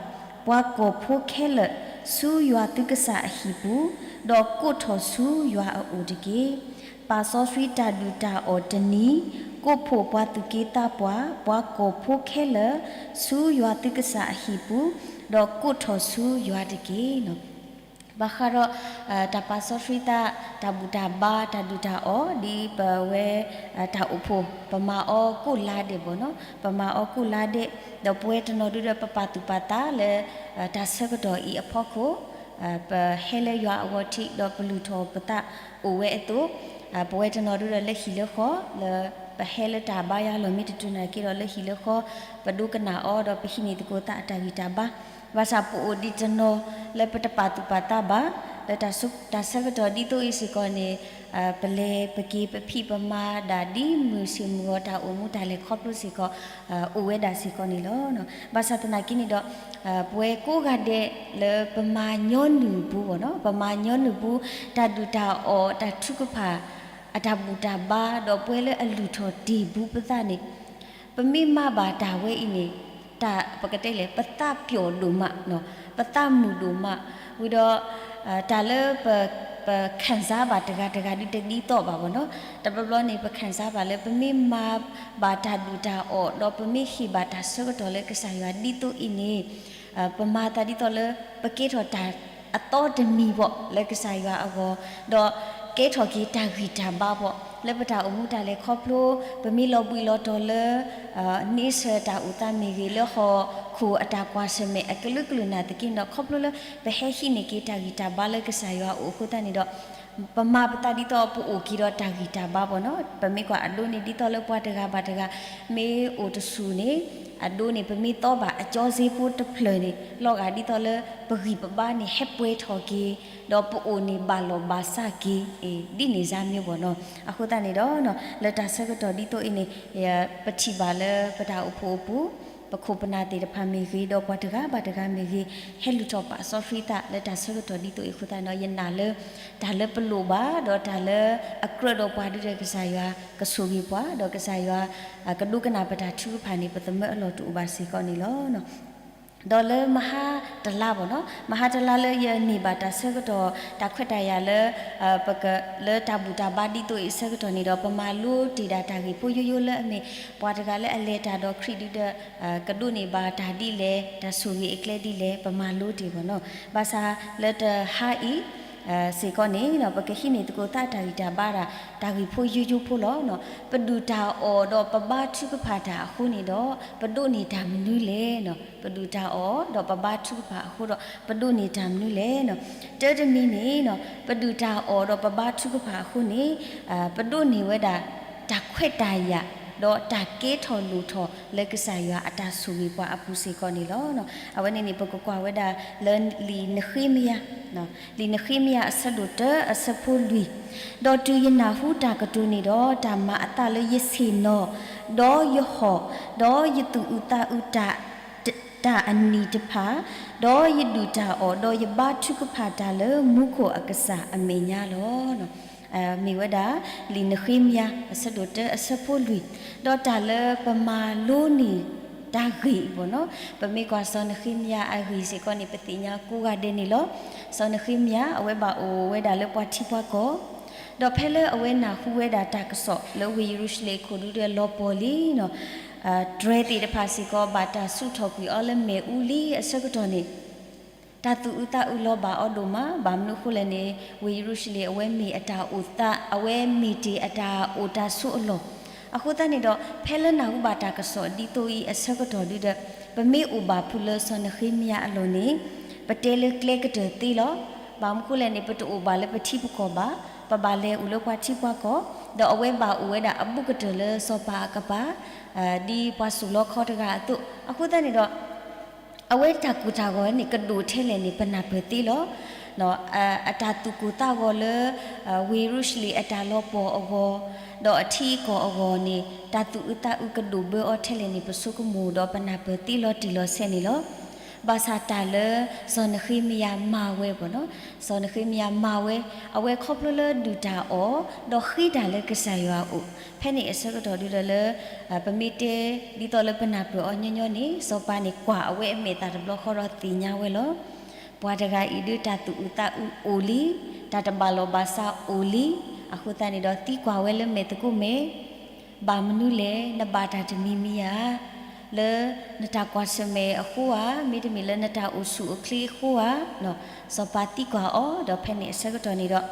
ပှၤကီၢ်ဖိခဲလၢာ် ဆူယွၤသုကစၢ်အဟံၣ်ပူၤ, ဒီးကိးထီၣ်ဆူယွၤအအိၣ်တက့ၢ်. ပာ်စီဆှံတၢ်ဒုၣ်တၢ်အီၣ်တနံၤ ကိးဖှိၣ်ပှၤသူၣ်က့သးပှၢ် ပှၤကီၢ်ဖိခဲလၢာ် ဆူယွၤသုကစၢ်အဟံၣ်ပူၤ, ဒီးကိးထီၣ်ဆူယွၤတက့ၢ်. ဘၣ်ဃးဒီး တၢ်ပာ်စီဆှံသး တၢ်ဘူၣ်တၢ်ဘါ တၢ်ဒုၣ်တၢ်အီၣ် ဒ်ပဝဲ တၢ်အိၣ်ဖှိၣ် ပမၤအီၤကိးလါဒဲးဘၣ်နီၤ ပမၤအီၤကိးလါဒဲး ဒီးပဝဲတနီၤဒုဒီးပပာ်သူၣ်ပာ်သးလၢ တၢ်ဆၢကတီၢ်အံၤအဖီခိၣ် ပဟဲလၢယွၤအဂီၢ်ထံး ဒီးပလူၤထီၣ်ပသးအိၣ်ဝဲအသိး ပဝဲတနီၤဒုဒီးလၢဟံၣ်လၢဃီ လၢပဟဲလၢတၢ်ဘါယွၤလီၢ်မ့ၢ်တတုၤနာ်က့ဒီးလၢဟံၣ်လၢဃီ ပဒိကနၣ်အီၤဒီးပဟံးန့ၢ်သကိးသးအတၢ်ဂံၢ်တၢ်ဘါ ဘၣ်ဆၣ်ပအိၣ်ဒံးတနီၤလၢပတပာ်သူၣ်ပာ်သးဘၣ် လၢတၢ်ဆၢကတီၢ်ဒ်သိးအံၤစ့ၢ်ကီးန့ၣ် ပလဲၤပက့ၤပဖံးပမၤဒၣ်ဒ်မုၢ်ဆ့ၣ်မုၢ်ဂီၤတၢ်အိၣ်မူတၢ်လဲၤခီဖျိစ့ၢ်ကီး အိၣ်ဝဲဒၣ်စ့ၢ်ကီးန့ၣ်လီၤ. ဘၣ်ဆၣ်သနာ်က့န့ၣ်ဒီး ပဝဲကိးဂၤဒဲးလၢပမၤညီနုၢ်ပူၤဘၣ်နီၤ ပမၤညီနုၢ်ပူၤ တၢ်ဒုၣ်တၢ်အီၣ်တၢ်ထုကဖၣ် အတၢ်ဘူၣ်တၢ်ဘါ ဒီးပဝဲလၢအလုၢ်ထီၣ်တ့ၢ်ပူၤပသးန့ၣ် ပမ့ၢ်မၤဘၣ်တၢ်ဝဲအံၤန့ၣ် တၢ်ပကတဲလဲၣ် ပသးပျီၣ်ဒိၣ်မး ပသးမုာ်ဒိၣ်မး ဝံၤဒီး တၢ်လၢပ ပခံစားဘၣ်တဂၤတဂၤဒုတဒ်သိးဘၣ်ဘၣ်နီၤ တဘျီဘျီန့ၣ် ပခံစားဘၣ်လၢ ပမ့ၢ်မၤဘၣ်တၢ်ဒုၣ်တၢ်အီၣ် ဒီးပမ့ၢ်ဟ့ၣ်ဘၣ်တၢ်ဆၢကတီၢ်လၢကစၢ်ယွၤဒ်သိးအံၤန့ၣ် ပမၤသးဒ်သိးလၢ ပကဲထီၣ်တၢ်အသီတမံၤဘၣ် လၢကစၢ်ယွၤအဂီၢ် ဒီးကဲထီၣ်က့ၤတၢ်ဂံၢ်တၢ်ဘါဘၣ် လၢပတၢ်အိၣ်မူတၢ်လဲၤခီဖျိ ပမ့ၢ်လီၤဘှံးလီၤတီၤလၢ န့ဆၢၣ်တၢ်အိၣ်သးမ့ၢ်ဂ့ၤ လၢဟီၣ်ခိၣ်အတၢ်ကွၢ်ဆၢၣ်မဲာ်အကလုာ်ကလုာ်နာ်သက့န့ၣ်ဒီး ခီဖျိလၢ ပဟဲဟံးန့ၢ်က့ၤတၢ်ဂံၢ်တၢ်ဘါလၢကစၢ်ယွၤအအိၣ်အဃိသတးန့ၣ်ဒီး ပမၤပသးဒ်သိးပအိၣ်က့ၤဒီးတၢ်ဂံၢ်တၢ်ဘါဘၣ်နီၤ ပမ့ၢ်ကွၢ်အဒိန့ၣ် ဒ်သိးလၢပှၤတဂၤဘၣ်တဂၤ မ့ၢ်အိၣ်တဆူၣ်န့ၣ် အဒိန့ၣ် ပမ့ၢ်သီဘၣ်အကၠီစ့ဖိတဖျၢၣ်န့ၣ် လီၤဂာ်ဒ်သိးလၢပဂံၢ်ပဘါန့ၣ် ဟဲပှဲၤထီၣ်က့ၤ ဒီးပအိၣ်န့ၣ်ဘၣ်လီၢ်ဘၣ်စးက့ၤ ဒ်န့ၣ်စါမ့ၢ်ဘၣ်နီၤ အဃိသတးန့ၣ်ဒီး လၢတၢ်ဆၢကတီၢ်ဒ်သိးအံၤန့ၣ် ပထံၣ်ဘၣ်လၢပတၢ်အိၣ်ဖှိၣ်အပူၤ ပခိၣ်ပနၢ်သ့ၣ်တဖၣ်မ့ၢ်ဂ့ၤ ဒီးပှၤတဂၤဘၣ်တဂၤမ့ၢ်ဂ့ၤ ဟဲလုၢ်ထီၣ်ပာ်စီဆှံသးလၢတၢ်ဆၢကတီၢ်ဒ်သိးအံၤအဃိသတးန့ၣ်ဒီး ယနာ်လၢ တၢ်လၢပလိၣ်ဘၣ် ဒီးတၢ်လၢအကြၢးဒီးပှၤဒုဒီးကစၢ်ယွၤကဆိၣ်ဂ့ၤပှၤ ဒီးကစၢ်ယွၤ ကဒိကနၣ်ပတၢ်ထုကဖၣ်န့ၣ် ပသမၢအလီၢ်တအိၣ်ဘၣ်စ့ၢ်ကီးန့ၣ်လီၤ. ဒီးလၢမဟါတလါဘၣ်နီၤ မဟါတလါလၢယန့ၢ်ဘၣ်တၢ်ဆၢကတီၢ် တၢ်ခွဲးတၢ်ယာ်လၢ ပက လၢတၢ်ဘူၣ်တၢ်ဘါဒ်သိးအံၤဆၢကတီၢ်န့ၣ်ဒီး ပမၤလိတ့ၢ်ဒၣ်တၢ်ဂ့ၢ်ဖိယိယိလၢအမ့ၢ် ပှၤတဂၤလၢအလဲၤတၢ်ဒီးခရံာ်ဒုဒီး ကဒိးန့ၢ်ဘၣ်တၢ်ဒ်လဲၣ် တၢ်ဆိၣ်ဂ့ၤအကျဲဒ်လဲၣ် ပမၤလိတ့ၢ်ဘၣ်နီၤ ဘၣ်ဆၣ်လၢတဟါအံၤ စ့ၢ်ကီးန့ၣ် ပကဟံးန့ၢ်သကိးသးတၢ်ဂံၢ်တၢ်ဘါဒၣ် တၢ်ဂ့ၢ်ဖိယိယိဖိလီၤ. ပဒုၣ်တၢ်အီၣ်ဒီးပဘါထုကဖၣ်တၢ်အဃိန့ၣ်ဒီး ပဒိးန့ၢ်တၢ်မနုၤလဲၣ်နီၤ ပဒုၣ်တၢ်အီၣ်ဒီးပဘါထုကဖၣ်အဃိဒီး ပဒိးန့ၢ်တၢ်မနုၤလဲၣ်နီၤ တၢတမံၤန့ၣ်နီၤ ပဒုၣ်တၢ်အီၣ်ဒီးပဘါထုကဖၣ်အဃိန့ၣ် ပဒိးန့ၢ်ဝဲဒၣ် တၢ်ခွဲးတၢ်ယာ် ဒီးတၢ်ကဲထီၣ်လိၣ်ထီၣ်လၢကစၢ်ယွၤအတၢ်ဆိၣ်ဂ့ၤပှၤအပူၤစ့ၢ်ကီးန့ၣ်လီၤ. အဝဲန့ၣ်န့ၣ် ပကကွၢ်ဝဲဒၣ်လၢလံာ်နဃ့မယၤ လံာ်နဃ့မယၤအဆၢဒိၣ်တၢအဆၢဖိလွံၢ်, ဒီးတုၤယနၢ်ဟူတၢ်ကတိၤန့ၣ်ဒီး တၢ်မၤအသးလၢယဆ့ၣ်နီၤ, ဒီးယဟီၣ်, ဒီးယသူၣ်အုးသးအုးတၢ် တၢ်အနံၣ်တဖၣ်, ဒီးယဒုၣ်တၢ်အီၣ်, ဒီးယဘါထုကဖၣ်တၢ်လၢမူခိၣ်အကစၢ်အမဲာ်ညါလီၤ. မ့ၢ်ဝဲဒၣ် လံာ်နဃ့မယၤ အဆၢဒိၣ်တၢအဆၢဖိလွံၢ်, ဒီးတၢ်လၢပမၤလိန့ၢ် တၢ်ဂ့ၢ်အံၤဘၣ်နီၤ. ပမ့ၢ်ကွၢ်စီၤနဃ့မယၤအဂ့ၢ်စ့ၢ်ကီးန့ၣ် ပသ့ၣ်ညါကိးဂၤဒဲးန့ၣ်လီၤ. စီၤနဃ့မယၤ အဝဲဘၣ်အိၣ်ဝဲဒၣ်လၢပှၤထံပှၤကီၢ်, ဒီးဖဲလၢအဝဲနၢ်ဟူဝဲဒၣ်တၢ်ကစီၣ်လၢဝ့ၢ်ယရူၤၡလ့ၣ်အခိၣ်ဒူဒီးလီၤပှီၢ်လံနီၤ, တြဲၤသ့ၣ်တဖၣ်စ့ၢ်ကီး ဘၣ်တၢ်ဆူးထီၣ်ကွံာ်အီၤလၢမ့ၣ်အူလံအဆၢကတီၢ်န့ၣ် တၢ်သူၣ်အုးသးအုးလီၤဘၣ်အီၤဒိၣ်မး, ဘၣ်မနုၤအဃိလဲၣ်န့ၣ် ဝ့ၢ်ယရူၤၡလ့ၣ် အဝဲမ့ၢ်အတၢ်အိၣ်သး, အဝဲမ့ၢ်တ့ၢ်အတၢ်အိၣ်တၢ်ဆိးအလီၢ်. အဃိသတးန့ၣ်ဒီး ဖဲလၢနၢ်ဟူဘၣ်တၢ်ကစီၣ်ဒ်သိးအံၤအဆၢကတီၢ်ဒုဒီး ပမ့ၢ်အိၣ်ဘၣ်ဖုးလၢစီၤနဃ့မယၤအလီၢ်န့ၣ် ပတဲလၢကျဲကတၢၢ်သ့လီၤ. ဘၣ်မနုၤအဃိလဲၣ်န့ၣ် ပတအိၣ်ဘၣ်လၢပထံပကီၢ်ဘၣ်, ပဘၣ်လဲၤအိၣ်လၢပှၤထံပှၤကီၢ်, ဒီးအဝဲဘၣ်အိၣ်ဝဲဒၣ်အဘူးကတၢၢ်လၢစီၤပၤအကပၤ ဒ်ပှၤစိာ်လီခီတဂၤအသိး. အဃိသတးန့ၣ်ဒီး အဝဲတၢ်ကူၣ်တၢ်ဂီၤန့ၣ် ကဒိၣ်ထဲလဲၣ်န့ၣ် ပနၢ်ပၢၢ်သ့လီၤ. အတၢ်သူၣ်ကိၢ်သးဂီၤလၢ ဝ့ၢ်ယရူၤၡလ့ၣ်အတၢ်လီၤပှီၢ်အဂီၢ်, ဒီးအထံအကီၢ်အဂီၢ်န့ၣ် တၢ်သူၣ်အုးသးအုးကဒိၣ်ဘၢအီၤထဲလဲၣ်န့ၣ် ပဆိကမိၣ်ဒီးပနၢ်ပၢၢ်သ့လီၤတံၢ်လီၤဆဲးန့ၣ်လီၤ. ဘၣ်ဆၣ်တၢ်လၢ စီၤနဃ့မယၤမၤဝဲဘၣ်နီၤ, စီၤနဃ့မယၤမၤဝဲ, အဝဲခီဖျိလၢဒုၣ်တၢ်အီၣ် ဒီးဃ့တၢ်လၢကစၢ်ယွၤအအိၣ်, ဖဲန့ၣ်အဆၢကတီၢ်ဒုဒီးလၢ ပမ့ၢ်တဲ ဒ်သိးလၢပနၢ်ပၢၢ်အီၤညီညီန့ၣ် စီၤပၤန့ၣ်ကွၢ်အဝဲအမဲာ်သၣ်တဘျီဃီဒီးသ့ၣ်ညါဝဲလီၤ. ပှၤတဂၤအံၤဒုးတၢ်သူၣ်အုးသးအုးအိၣ်လံ, တၢ်တဘၣ်လိာ်ဘၣ်စးအိၣ်လံ, အဃိသတးန့ၣ်ဒီးသံကွၢ်ဝဲလၢမဲာ်သကိးမဲာ် ဘၣ်မနုၤလဲၣ် နဘၣ်တၢ်တမံၤမံၤဧါ, လၢနတၢ်ကွၢ်ဆၢၣ်မဲာ်အဃိဧါ, မ့တမ့ၢ်လၢနတၢ်အိၣ်ဆူၣ်အိၣ်ချ့အဃိဧါ. စီၤပၤသံကွၢ်အီၤ ဒီးဖဲန့ၣ်အဆၢကတီၢ်န့ၣ်ဒီး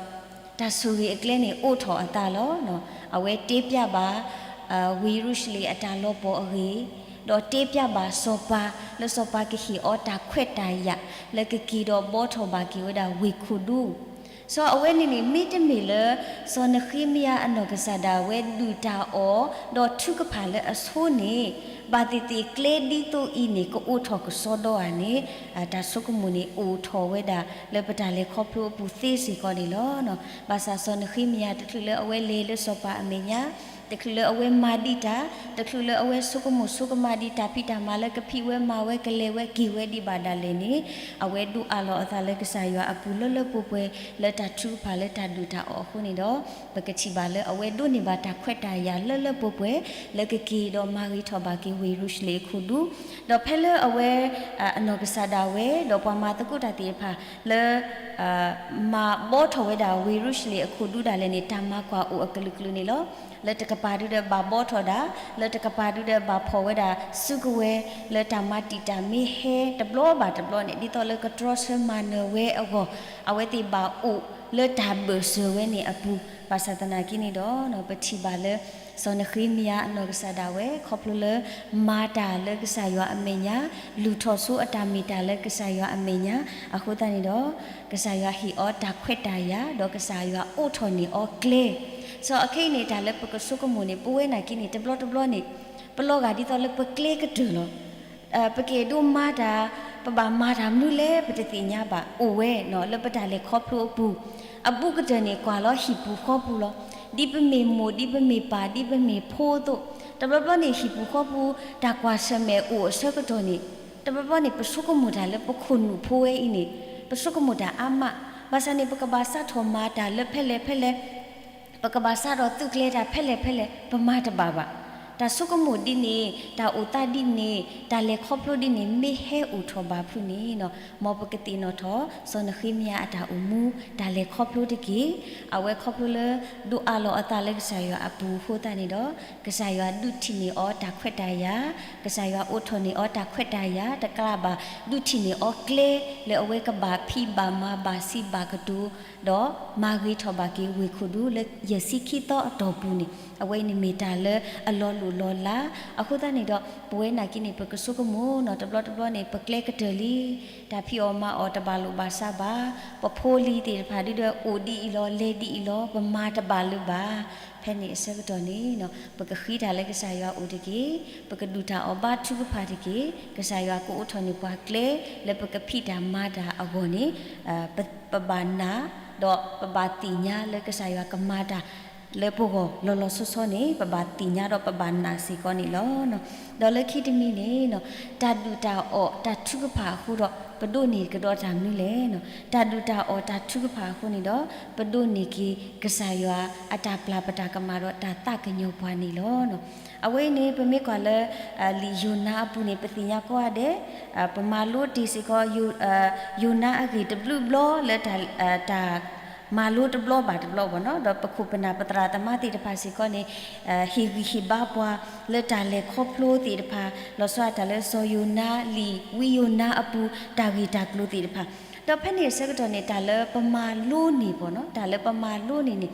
တၢ်ဆိၣ်ဂ့ၤအကျဲန့ၣ် အိးထီၣ်အသးလီၤ. အဝဲတဲပျးဘၣ် ဝ့ၢ်ယရူၤၡလ့ၣ်အတၢ်လီၤပှီၢ်အဂ့ၢ်, ဒီးတဲပျးဘၣ်စီၤပၤ လၢစီၤပၤကဟ့ၣ်အီၤတၢ်ခွဲးတၢ်ယာ် လၢကက့ၤဒီးဘှီထီၣ်ဘၣ်က့ၤဝဲဒၣ်ဝ့ၢ်ခိၣ်ဒူ စီၤအဝဲန့ၣ်န့ၣ် မ့တမ့ၢ်လၢ စီၤနဃ့မယၤအနီၢ်ကစၢ်ဒၣ်ဝဲဒုၣ်တၢ်အီၣ် ဒီးထုကဖၣ်လၢအဆိန့ၣ် ဘၣ်သ့ၣ်သ့ၣ်ကျဲဒ်သိးအံၤန့ၣ် ကအိးထီၣ်ကစီဒီဧါန့ၣ် တၢ်ဆိကမိၣ်န့ၣ် အိၣ်ထီၣ်ဝဲဒၣ်လၢပတၢ်လဲၤခီဖျိအပူၤသ့စ့ၢ်ကီးန့ၣ်လီၤ. ဘၣ်ဆၣ်စီၤနဃ့မယၤ တချုးလၢအဝဲလဲၤလၢစီၤပၤအမဲာ်ညါ, တချုးလၢအဝဲမၤဒံးတၢ်, တချုးလၢအဝဲဆိကမိၣ်ဆိကမးဒံးတၢ်ဖံးတၢ်မၤလၢကဖံးဝဲမၤဝဲကလဲၤဝဲက့ၤဝဲဒံးဘၣ်ဒၣ်လဲာ်န့ၣ်, အဝဲဒိးအးလီၤအသးလၢကစၢ်ယွၤအပူၤလၢလၢပှဲၤပှဲၤ လၢတၢ်ထုကဖၣ်လၢတၢ်ဒုၣ်တၢ်အီၣ်အဃိန့ၣ်ဒီး ပကထံၣ်ဘၣ်လၢအဝဲဒိးန့ၢ်ဘၣ်တၢ်ခွဲးတၢ်ယာ်လၢလၢပှဲၤပှဲၤ လၢကက့ၤဒီးမၤဂ့ၤထီၣ်ဘၣ်က့ၤဝ့ၢ်ယရူၤၡလ့ၣ်အခိၣ်ဒူ, ဒီးဖဲလၢအဝဲ အနီၢ်ကစၢ်ဒၣ်ဝဲ ဒီးပှၤမၤသကိးတၢ်သ့ၣ်တဖၣ်လၢ မၤဘှီထီၣ်ဝဲဒၣ်ဝ့ၢ်ယရူၤၡလ့ၣ်အခိၣ်ဒူဒၣ်လဲာ်န့ၣ် တၢ်မၤကွၢ်အိၣ်အကလုာ်ကလုာ်န့ၣ်လီၤ. လၢတကပၤဒုဒီးဘၣ်ဘှီထီၣ်ဒၣ်, လၢတကပၤဒုဒီးဘၣ်ဖီၣ်ဝဲဒၣ်စုကဝဲၤ, လၢတၢ်မၤတံာ်တာ်မ့ၢ်ဟဲတဘျီဘၣ်တဘျီန့ၣ် ဒ်သိးလၢကတြီဆၢမၤနၢၤဝဲအဂီၢ်, အဝဲသ့ၣ်ဘၣ်အိၣ်လၢတၢ်ဘၢၣ်စၢၤဝဲန့ၣ်အပူၤ, ဘၣ်ဆၣ်သနာ်က့န့ၣ်ဒီး ပထံၣ်ဘၣ်လၢ စီၤနဃ့မယၤအနီၢ်ကစၢ်ဒၣ်ဝဲ ခီဖျိလၢမၤတၢ်လၢကစၢ်ယွၤအမဲာ်ညါ, လုၢ်ထီၣ်ဆိအတၢ်မ့ၢ်တၢ်လၢကစၢ်ယွၤအမဲာ်ညါ, အဃိသတးန့ၣ်ဒီး ကစၢ်ယွၤဟ့ၣ်အီၤတၢ်ခွဲးတၢ်ယာ် ဒီးကစၢ်ယွၤအိးထီၣ်န့ၢ်အီၤကျဲ စီၤအခဲအံၤန့ၣ် တၢ်လၢပကဆိကမိၣ်န့ၣ် ပဝဲနာ်က့န့ၣ် တဘျီတဘျီန့ၣ် ပလီၤဂာ်ဒ်သိးလၢပကျဲကတၢၢ်လီၤ. ပကအဲၣ်ဒိးမၤတၢ်, ပဘၣ်မၤတၢ်မနုၤလဲၣ် ပတသ့ၣ်ညါဘၣ်, အိၣ်ဝဲလၢပတၢ်လဲၤခီဖျိအပူၤ, အဘူးကတၢၢ်န့ၣ် ကွၢ်လီၤဟံၣ်ပူၤဃီပူၤလီၤ. ဒ်ပမ့ၢ်မိၢ် ဒ်ပမ့ၢ်ပၢ် ဒ်ပမ့ၢ်ဖိအသိး, တဘျီဘျီန့ၣ် ဟံၣ်ပူၤဃီပူၤ တၢ်ကွၢ်ဆၢၣ်မဲာ်အိၣ်အဆၢကတီၢ်န့ၣ်, တဘျီဘျီန့ၣ် ပဆိကမိၣ်တၢ်လၢပခိၣ်နူာ်ဖိဝဲအံၤန့ၣ်, ပဆိကမိၣ်တၢ်အါမး, ဘၣ်ဆၣ်န့ၣ် ပကဘၣ်စးထီၣ်မၤတၢ်လၢဖဲလဲၣ်ဖဲလဲၣ် ပကဘၣ်စးထီၣ်သုးကျဲၤတၢ်ဖဲလဲၣ်ဖဲလဲၣ် ပမၤတဘၣ်ဘၣ်. တၢ်ဆိကမိၣ်ဒ်န့ၣ်, တၢ်အိၣ်သးဒ်န့ၣ်, တၢ်လဲၤခီဖျိဒ်န့ၣ် မ့ၢ်ဟဲအိၣ်ထီၣ်ဘၣ်ဖုးန့ၣ်, မ်ပကသ့ၣ်နီၣ်ထီၣ် စီၤနဃ့မယၤအတၢ်အိၣ်မူ တၢ်လဲၤခီဖျိတက့ၢ်. အဝဲခီဖျိလၢ ဒိးအးလီၤအသးလၢကစၢ်ယွၤအပူၤအဃိသတးန့ၣ်ဒီး, ကစၢ်ယွၤဒုးထံၣ်န့ၢ်အီၤတၢ်ခွဲးတၢ်ယာ်, ကစၢ်ယွၤအိးထီၣ်န့ၢ်အီၤတၢ်ခွဲးတၢ်ယာ်, တကးဘၣ် ဒုးထံၣ်န့ၢ်အီၤကျဲ လၢအဝဲကဘၣ်ဖံးဘၣ်မၤဘၣ်စံးဘၣ်ကတိၤ ဒီးမၤဂ့ၤထီၣ်ဘၣ်က့ၤဝ့ၢ်ခိၣ်ဒူလၢယဲၢ်ဆံခံသီအတီၢ်ပူၤန့ၣ်, အဝဲအံၤန့ၣ်မ့ၢ်တၢ်လၢအလီၤလိၣ်လီၤလး. အဃိသတးန့ၣ်ဒီး ပဝဲနာ်က့န့ၣ် ပကဆိကမိၣ်နီၤ, တဘျီတဘျီန့ၣ် ပကျဲကတၢၢ်လံ, တၢ်ဖံးအီၣ်မၤအီၣ်တဘၣ်လိာ်ဘၣ်စးဘၣ်, ပဖိလံၤသ့ၣ်တဖၣ်ဒုဒီးအိၣ်ဒ်အံၤလီၤ လဲၤဒ်အံၤလီၤ ပမၤတဘၣ်လၢၤဘၣ်. ဖဲန့ၣ်အဆၢကတီၢ်န့ၣ် ပကဃ့တၢ်လၢကစၢ်ယွၤအအိၣ်တက့ၢ်. ပကဒုၣ်တၢ်အီၣ်ဘါထုကဖၣ်တက့ၢ်. ကစၢ်ယွၤကအိးထီၣ်န့ၢ်ပှၤကျဲ လၢပကဖံးတၢ်မၤတၢ်အဂီၢ်န့ၣ်, ပဘၣ်နာ်, ဒီးပဘၣ်သ့ၣ်ညါလၢကစၢ်ယွၤကမၤတၢ် လၢပဂီၢ်လီၤလီၤဆီဆီန့ၣ် ပဘၣ်သ့ၣ်ညါဒီးပဘၣ်နာ်စ့ၢ်ကီးန့ၣ်လီၤ. ဒီးလၢခံတမံၤန့ၣ် တၢ်ဒုၣ်တၢ်အီၣ်တၢ်ထုကဖၣ်အဃိဒီး ပဒိးန့ၢ်ကဒီးတၢ်မနုၤလဲၣ်. တၢ်ဒုၣ်တၢ်အီၣ်တၢ်ထုကဖၣ်အဃိန့ၣ်ဒီး ပဒိးန့ၢ်က့ၤကစၢ်ယွၤအတၢ်ပျၢ်ပတၢ်ကမၣ်ဒီးတၢ်သးကညီၤပှၤန့ၣ်လီၤ. အဝဲအံၤန့ၣ် ပမ့ၢ်ကွၢ်လၢ လံာ်ယိၤနါအပူၤန့ၣ် ပသ့ၣ်ညါကိးဂၤဒဲး ပမၤလိတ့ၢ်စ့ၢ်ကီး ယိၤနါအဂ့ၢ်တဘျုးဘျီလၢ တၢ်မၤလိတဘျီဘၣ်တဘျီဘၣ်နီၤ, ဒီးပခိၣ်ပနၢ်ပသရၣ်သမါသ့ၣ်တဖၣ်စ့ၢ်ကီးန့ၣ် ဟ့ၣ်ဂံၢ်ဟ့ၣ်ဘါပှၤလၢတၢ်လဲၤခီဖျိသ့ၣ်တဖၣ် လီၤဆီဒၣ်တၢ်လၢစီၤယိၤနါ လံာ်ဝံယိၤနါအပူၤ တၢ်ဂ့ၢ်တၢ်ကျိၤသ့ၣ်တဖၣ်, ဒီးဖဲန့ၣ်အဆၢကတီၢ်န့ၣ် တၢ်လၢပမၤလိန့ၢ်ပှၤနီၤ, တၢ်လၢပမၤလိန့ၢ်န့ၣ်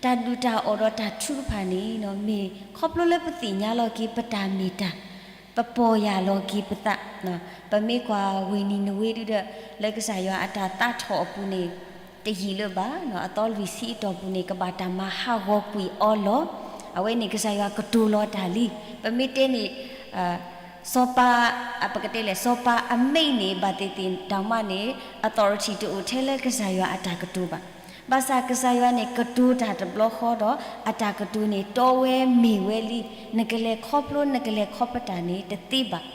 တၢ်ဒုၣ်တၢ်အီၣ်ဒီးတၢ်ထုကဖၣ်န့ၣ် မ့ၢ်ခီဖျိလၢပသ့ၣ်ညါလီၤက့ၤပတၢ်မ့ၢ်တၢ်, ပပီၢ်ယၢ်လီၤက့ၤပသး, ပမ့ၢ်ကွၢ်ဝ့ၢ်နံၤနဝ့ဒုဒီး လၢကစၢ်ယွၤအတၢ်သးထီၣ်အပူၤန့ၣ် တယံာ်လၢၤဘၣ်, အသီလွံၢ်ဆံအတီၢ်ပူၤန့ၣ် ကဘၣ်တၢ်မၤဟးဂီၤကွံာ်အီၤလီၤ. အဝဲန့ၣ်ကစၢ်ယွၤကတိၤလီၤတၢ်လံ. ပမ့ၢ်တဲန့ၣ် စီၤပၤ ပကတဲလဲၣ် စီၤပၤအမိၣ်န့ၣ် ဘၣ်သ့ၣ်သ့ၣ်တၢ်မၤန့ၣ် authority တအိၣ်ထဲလၢကစၢ်ယွၤအတၢ်ကတိၤဘၣ်. ဘၣ်ဆၣ်ကစၢ်ယွၤန့ၣ် ကတိၤတၢ်တဘျီဃီဒီး အတၢ်ကတိၤန့ၣ် တီဝဲမ့ၢ်ဝဲလံ. နကလဲၤခီဖျိ နကလဲၤခီဖျိတၢ်န့ၣ် တသ့ဘၣ်.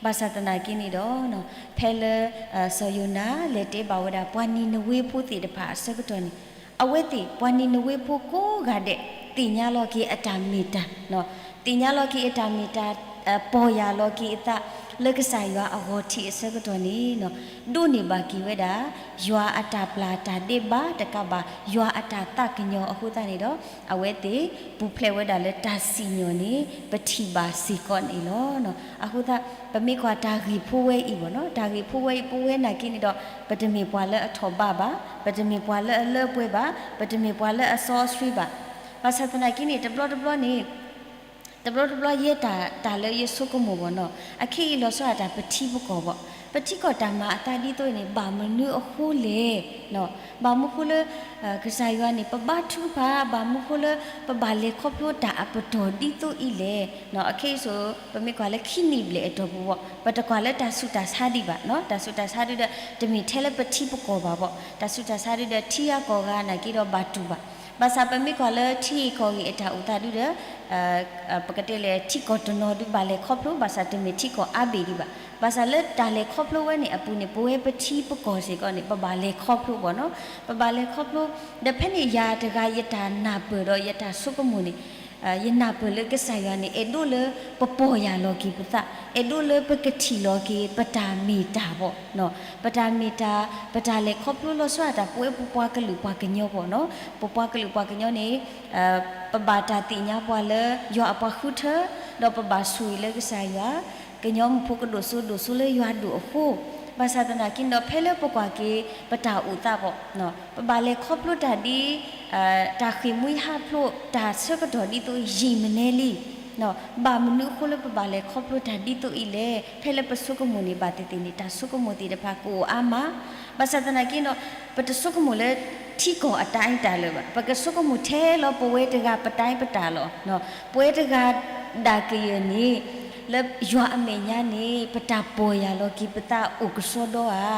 ဘၣ်ဆၣ်သနာ်က့န့ၣ်ဒီး ဖဲလၢ စီၤယိၤနါ လဲၤတဲဘၣ်ဝဲဒၣ် ပှၤနံၤနဝ့ဖိသ့ၣ်တဖၣ်အဆၢကတီၢ်န့ၣ် အဝဲသ့ၣ် ပှၤနံၤနဝ့ဖိကိးဂၤဒဲး သ့ၣ်ညါလီၤက့ၤအတၢ်မ့ၢ်တၢ် သ့ၣ်ညါလီၤက့ၤအတၢ်မ့ၢ်တၢ် ပီၢ်ယၢ်လီၤက့ၤအသး လၢကစၢ်ယွၤအဂီၤထံးအဆၢကတီၢ်န့ၣ် ဒိးန့ၢ်ဘၣ်က့ၤဝဲဒၣ် ယွၤအတၢ်ပျၢ်တၢ်ဒဲးဘးတကးဘၣ် ယွၤအတၢ်သးကညီၤအဃိသတးန့ၣ်ဒီး အဝဲသ့ၣ်ပူၤဖျဲးဝဲဒၣ်လၢတၢ်စံၣ်ညီၣ်န့ၣ် ပထံၣ်ဘၣ်စ့ၢ်ကီးန့ၣ်လီၤ. အဃိသတး ပမ့ၢ်ကွၢ်တၢ်ဂ့ၢ်ဖိဝဲအံၤဘၣ်နီၤ, တၢ်ဂ့ၢ်ဖိဝဲအံၤ ပဝဲနာ်က့န့ၣ်ဒီး ပတမ့ၢ်ပှၤလၢအထီၣ်ဘးဘၣ်, ပတမ့ၢ်ပှၤလၢအလၢပှဲၤဘၣ်, ပတမ့ၢ်ပှၤလၢအစီအဆှံဘၣ်. ဘၣ်ဆၣ်သနာ်က့န့ၣ် တဘျီတဘျီန့ၣ် တဘျီတဘျီယဲတၢ် တၢ်လၢယဆိကမိၣ်ဘၣ်နီၤ, အခဲအံၤလီၤဆီဒၣ်တၢ်ပထံပကီၢ်ဘၣ်, ပထံကီၢ်တၢ်မၤအသးဒ်သိးအံၤန့ၣ် ဘၣ်မနုၤအဃိလဲၣ်. ဘၣ်မနုၤဃိလၢ ကစၢ်ယွၤန့ၣ် ပဘါထုကဖၣ်, ဘၣ်မနုၤဃိလၢ ပဘၣ်လဲၤခီဖျိတၢ်အပတီၢ်ဒ်သိးအံၤလဲၣ်. အခဲအံၤစိ ပမ့ၢ်ကွၢ်လၢခံနံၣ်ဘျဲၣ်အတီၢ်ပူၤဘၣ်, ပတကွၢ်လၢတၢ်ဆူးတၢ်ဆါဒံးဘၣ်, တၢ်ဆူးတၢ်ဆါဒုဒီး တမ့ၢ်ထဲလၢပထံပကီၢ်ဘၣ်ဘၣ်, တၢ်ဆူးတၢ်ဆါဒုဒီး ထံဂၤကီၢ်ဂၤနာ်က့ဒီးဘၣ်တူၢ်ဘၣ်. ဘၣ်ဆၣ်ပမ့ၢ်ကွၢ်လၢထံဂ့ၢ်ကီၢ်ဂ့ၢ်အတၢ်အိၣ်သးဒုဒီး ပကတဲလဲၣ် ထံကီၢ်တနီၤဒုဘၣ်လဲၤခီဖျိ, ဘၣ်ဆၣ်တမ့ၢ်ထံကီၢ်အါဘ့ၣ်ဒံးဘၣ်. ဘၣ်ဆၣ်လၢတၢ်လဲၤခီဖျိဝဲန့ၣ်အပူၤန့ၣ် ပဝဲပထံပကီၢ်စ့ၢ်ကီးန့ၣ် ပဘၣ်လဲၤခီဖျိဘၣ်နီၤ, ပဘၣ်လဲၤခီဖျိ. ဒီးဖဲန့ၣ်ယၤတဂၤယတၢ်နၢ်ပၢၢ်ဒီးယတၢ်ဆိကမိၣ်န့ၣ် ယနၢ်ပၢၢ်လၢကစၢ်ယွၤန့ၣ် အဲၣ်ဒိးလၢပပီၢ်ယၢ်လီၤက့ၤပသး, အဲၣ်ဒိးလၢပကထံၣ်လီၤက့ၤပတၢ်မ့ၢ်တၢ်ဘၣ်, ပတၢ်မ့ၢ်တၢ်, ပတၢ်လဲၤခီဖျိလီၤဆီဒၣ်တၢ် ပဝဲပပှၤကလုာ်ပှၤကညီဘၣ်နီၤ, ပပှၤကလုာ်ပှၤကညီန့ၣ် ပဘၣ်တၢ်သ့ၣ်ညါပှၤလၢယွၤအပှၤဃုထၢ, ဒီးပဘၣ်ဆိၣ်ဂ့ၤလၢကစၢ်ယွၤ, ကညီမုၢ်ဖိကဒိၣ်စိဒိၣ်စိလၢယွၤဒိၣ်အဃိ, ဘၣ်ဆၣ်သနာ်က့ဒီး ဖဲလၢပကွၢ်က့ၤပတၢ်အိၣ်သးဘၣ်, ပဘၣ်လဲၤခီဖျိတၢ်ဒ် တၢ်ဃ့ၢ်မှံဟးဖျိး တၢ်ဆၢကတီၢ်ဒ်သိးယံာ်မနုၤလံ, ဘၣ်မနုၤအဃိလၢပဘၣ်လဲၤခီဖျိတၢ်ဒ်သိးအံၤလဲၣ်. ဖဲလၢပဆိကမိၣ်န့ၣ် ဘၣ်သ့ၣ်သ့ၣ်န့ၣ် တၢ်ဆိကမိၣ်သ့ၣ်တဖၣ်ကအိၣ်အါမး, ဘၣ်ဆၣ်သနာ်က့ဒီး ပတဆိကမိၣ်လၢထံကီၢ်အတၢ်အံၤတၢ်လၢာ်ဘၣ်, ပကဆိကမိၣ်ထဲလီၤပဝဲတဂၤပတၢ်အံၤပတၢ်လီၤ. ပဝဲတဂၤဒၣ်ကယၢၢ်န့ၣ် လၢယွၤအမဲာ်ညါန့ၣ် ပတၢ်ပီၢ်ယၢ်လီၤက့ၤပသးအိၣ်ကစီဒီဧါ,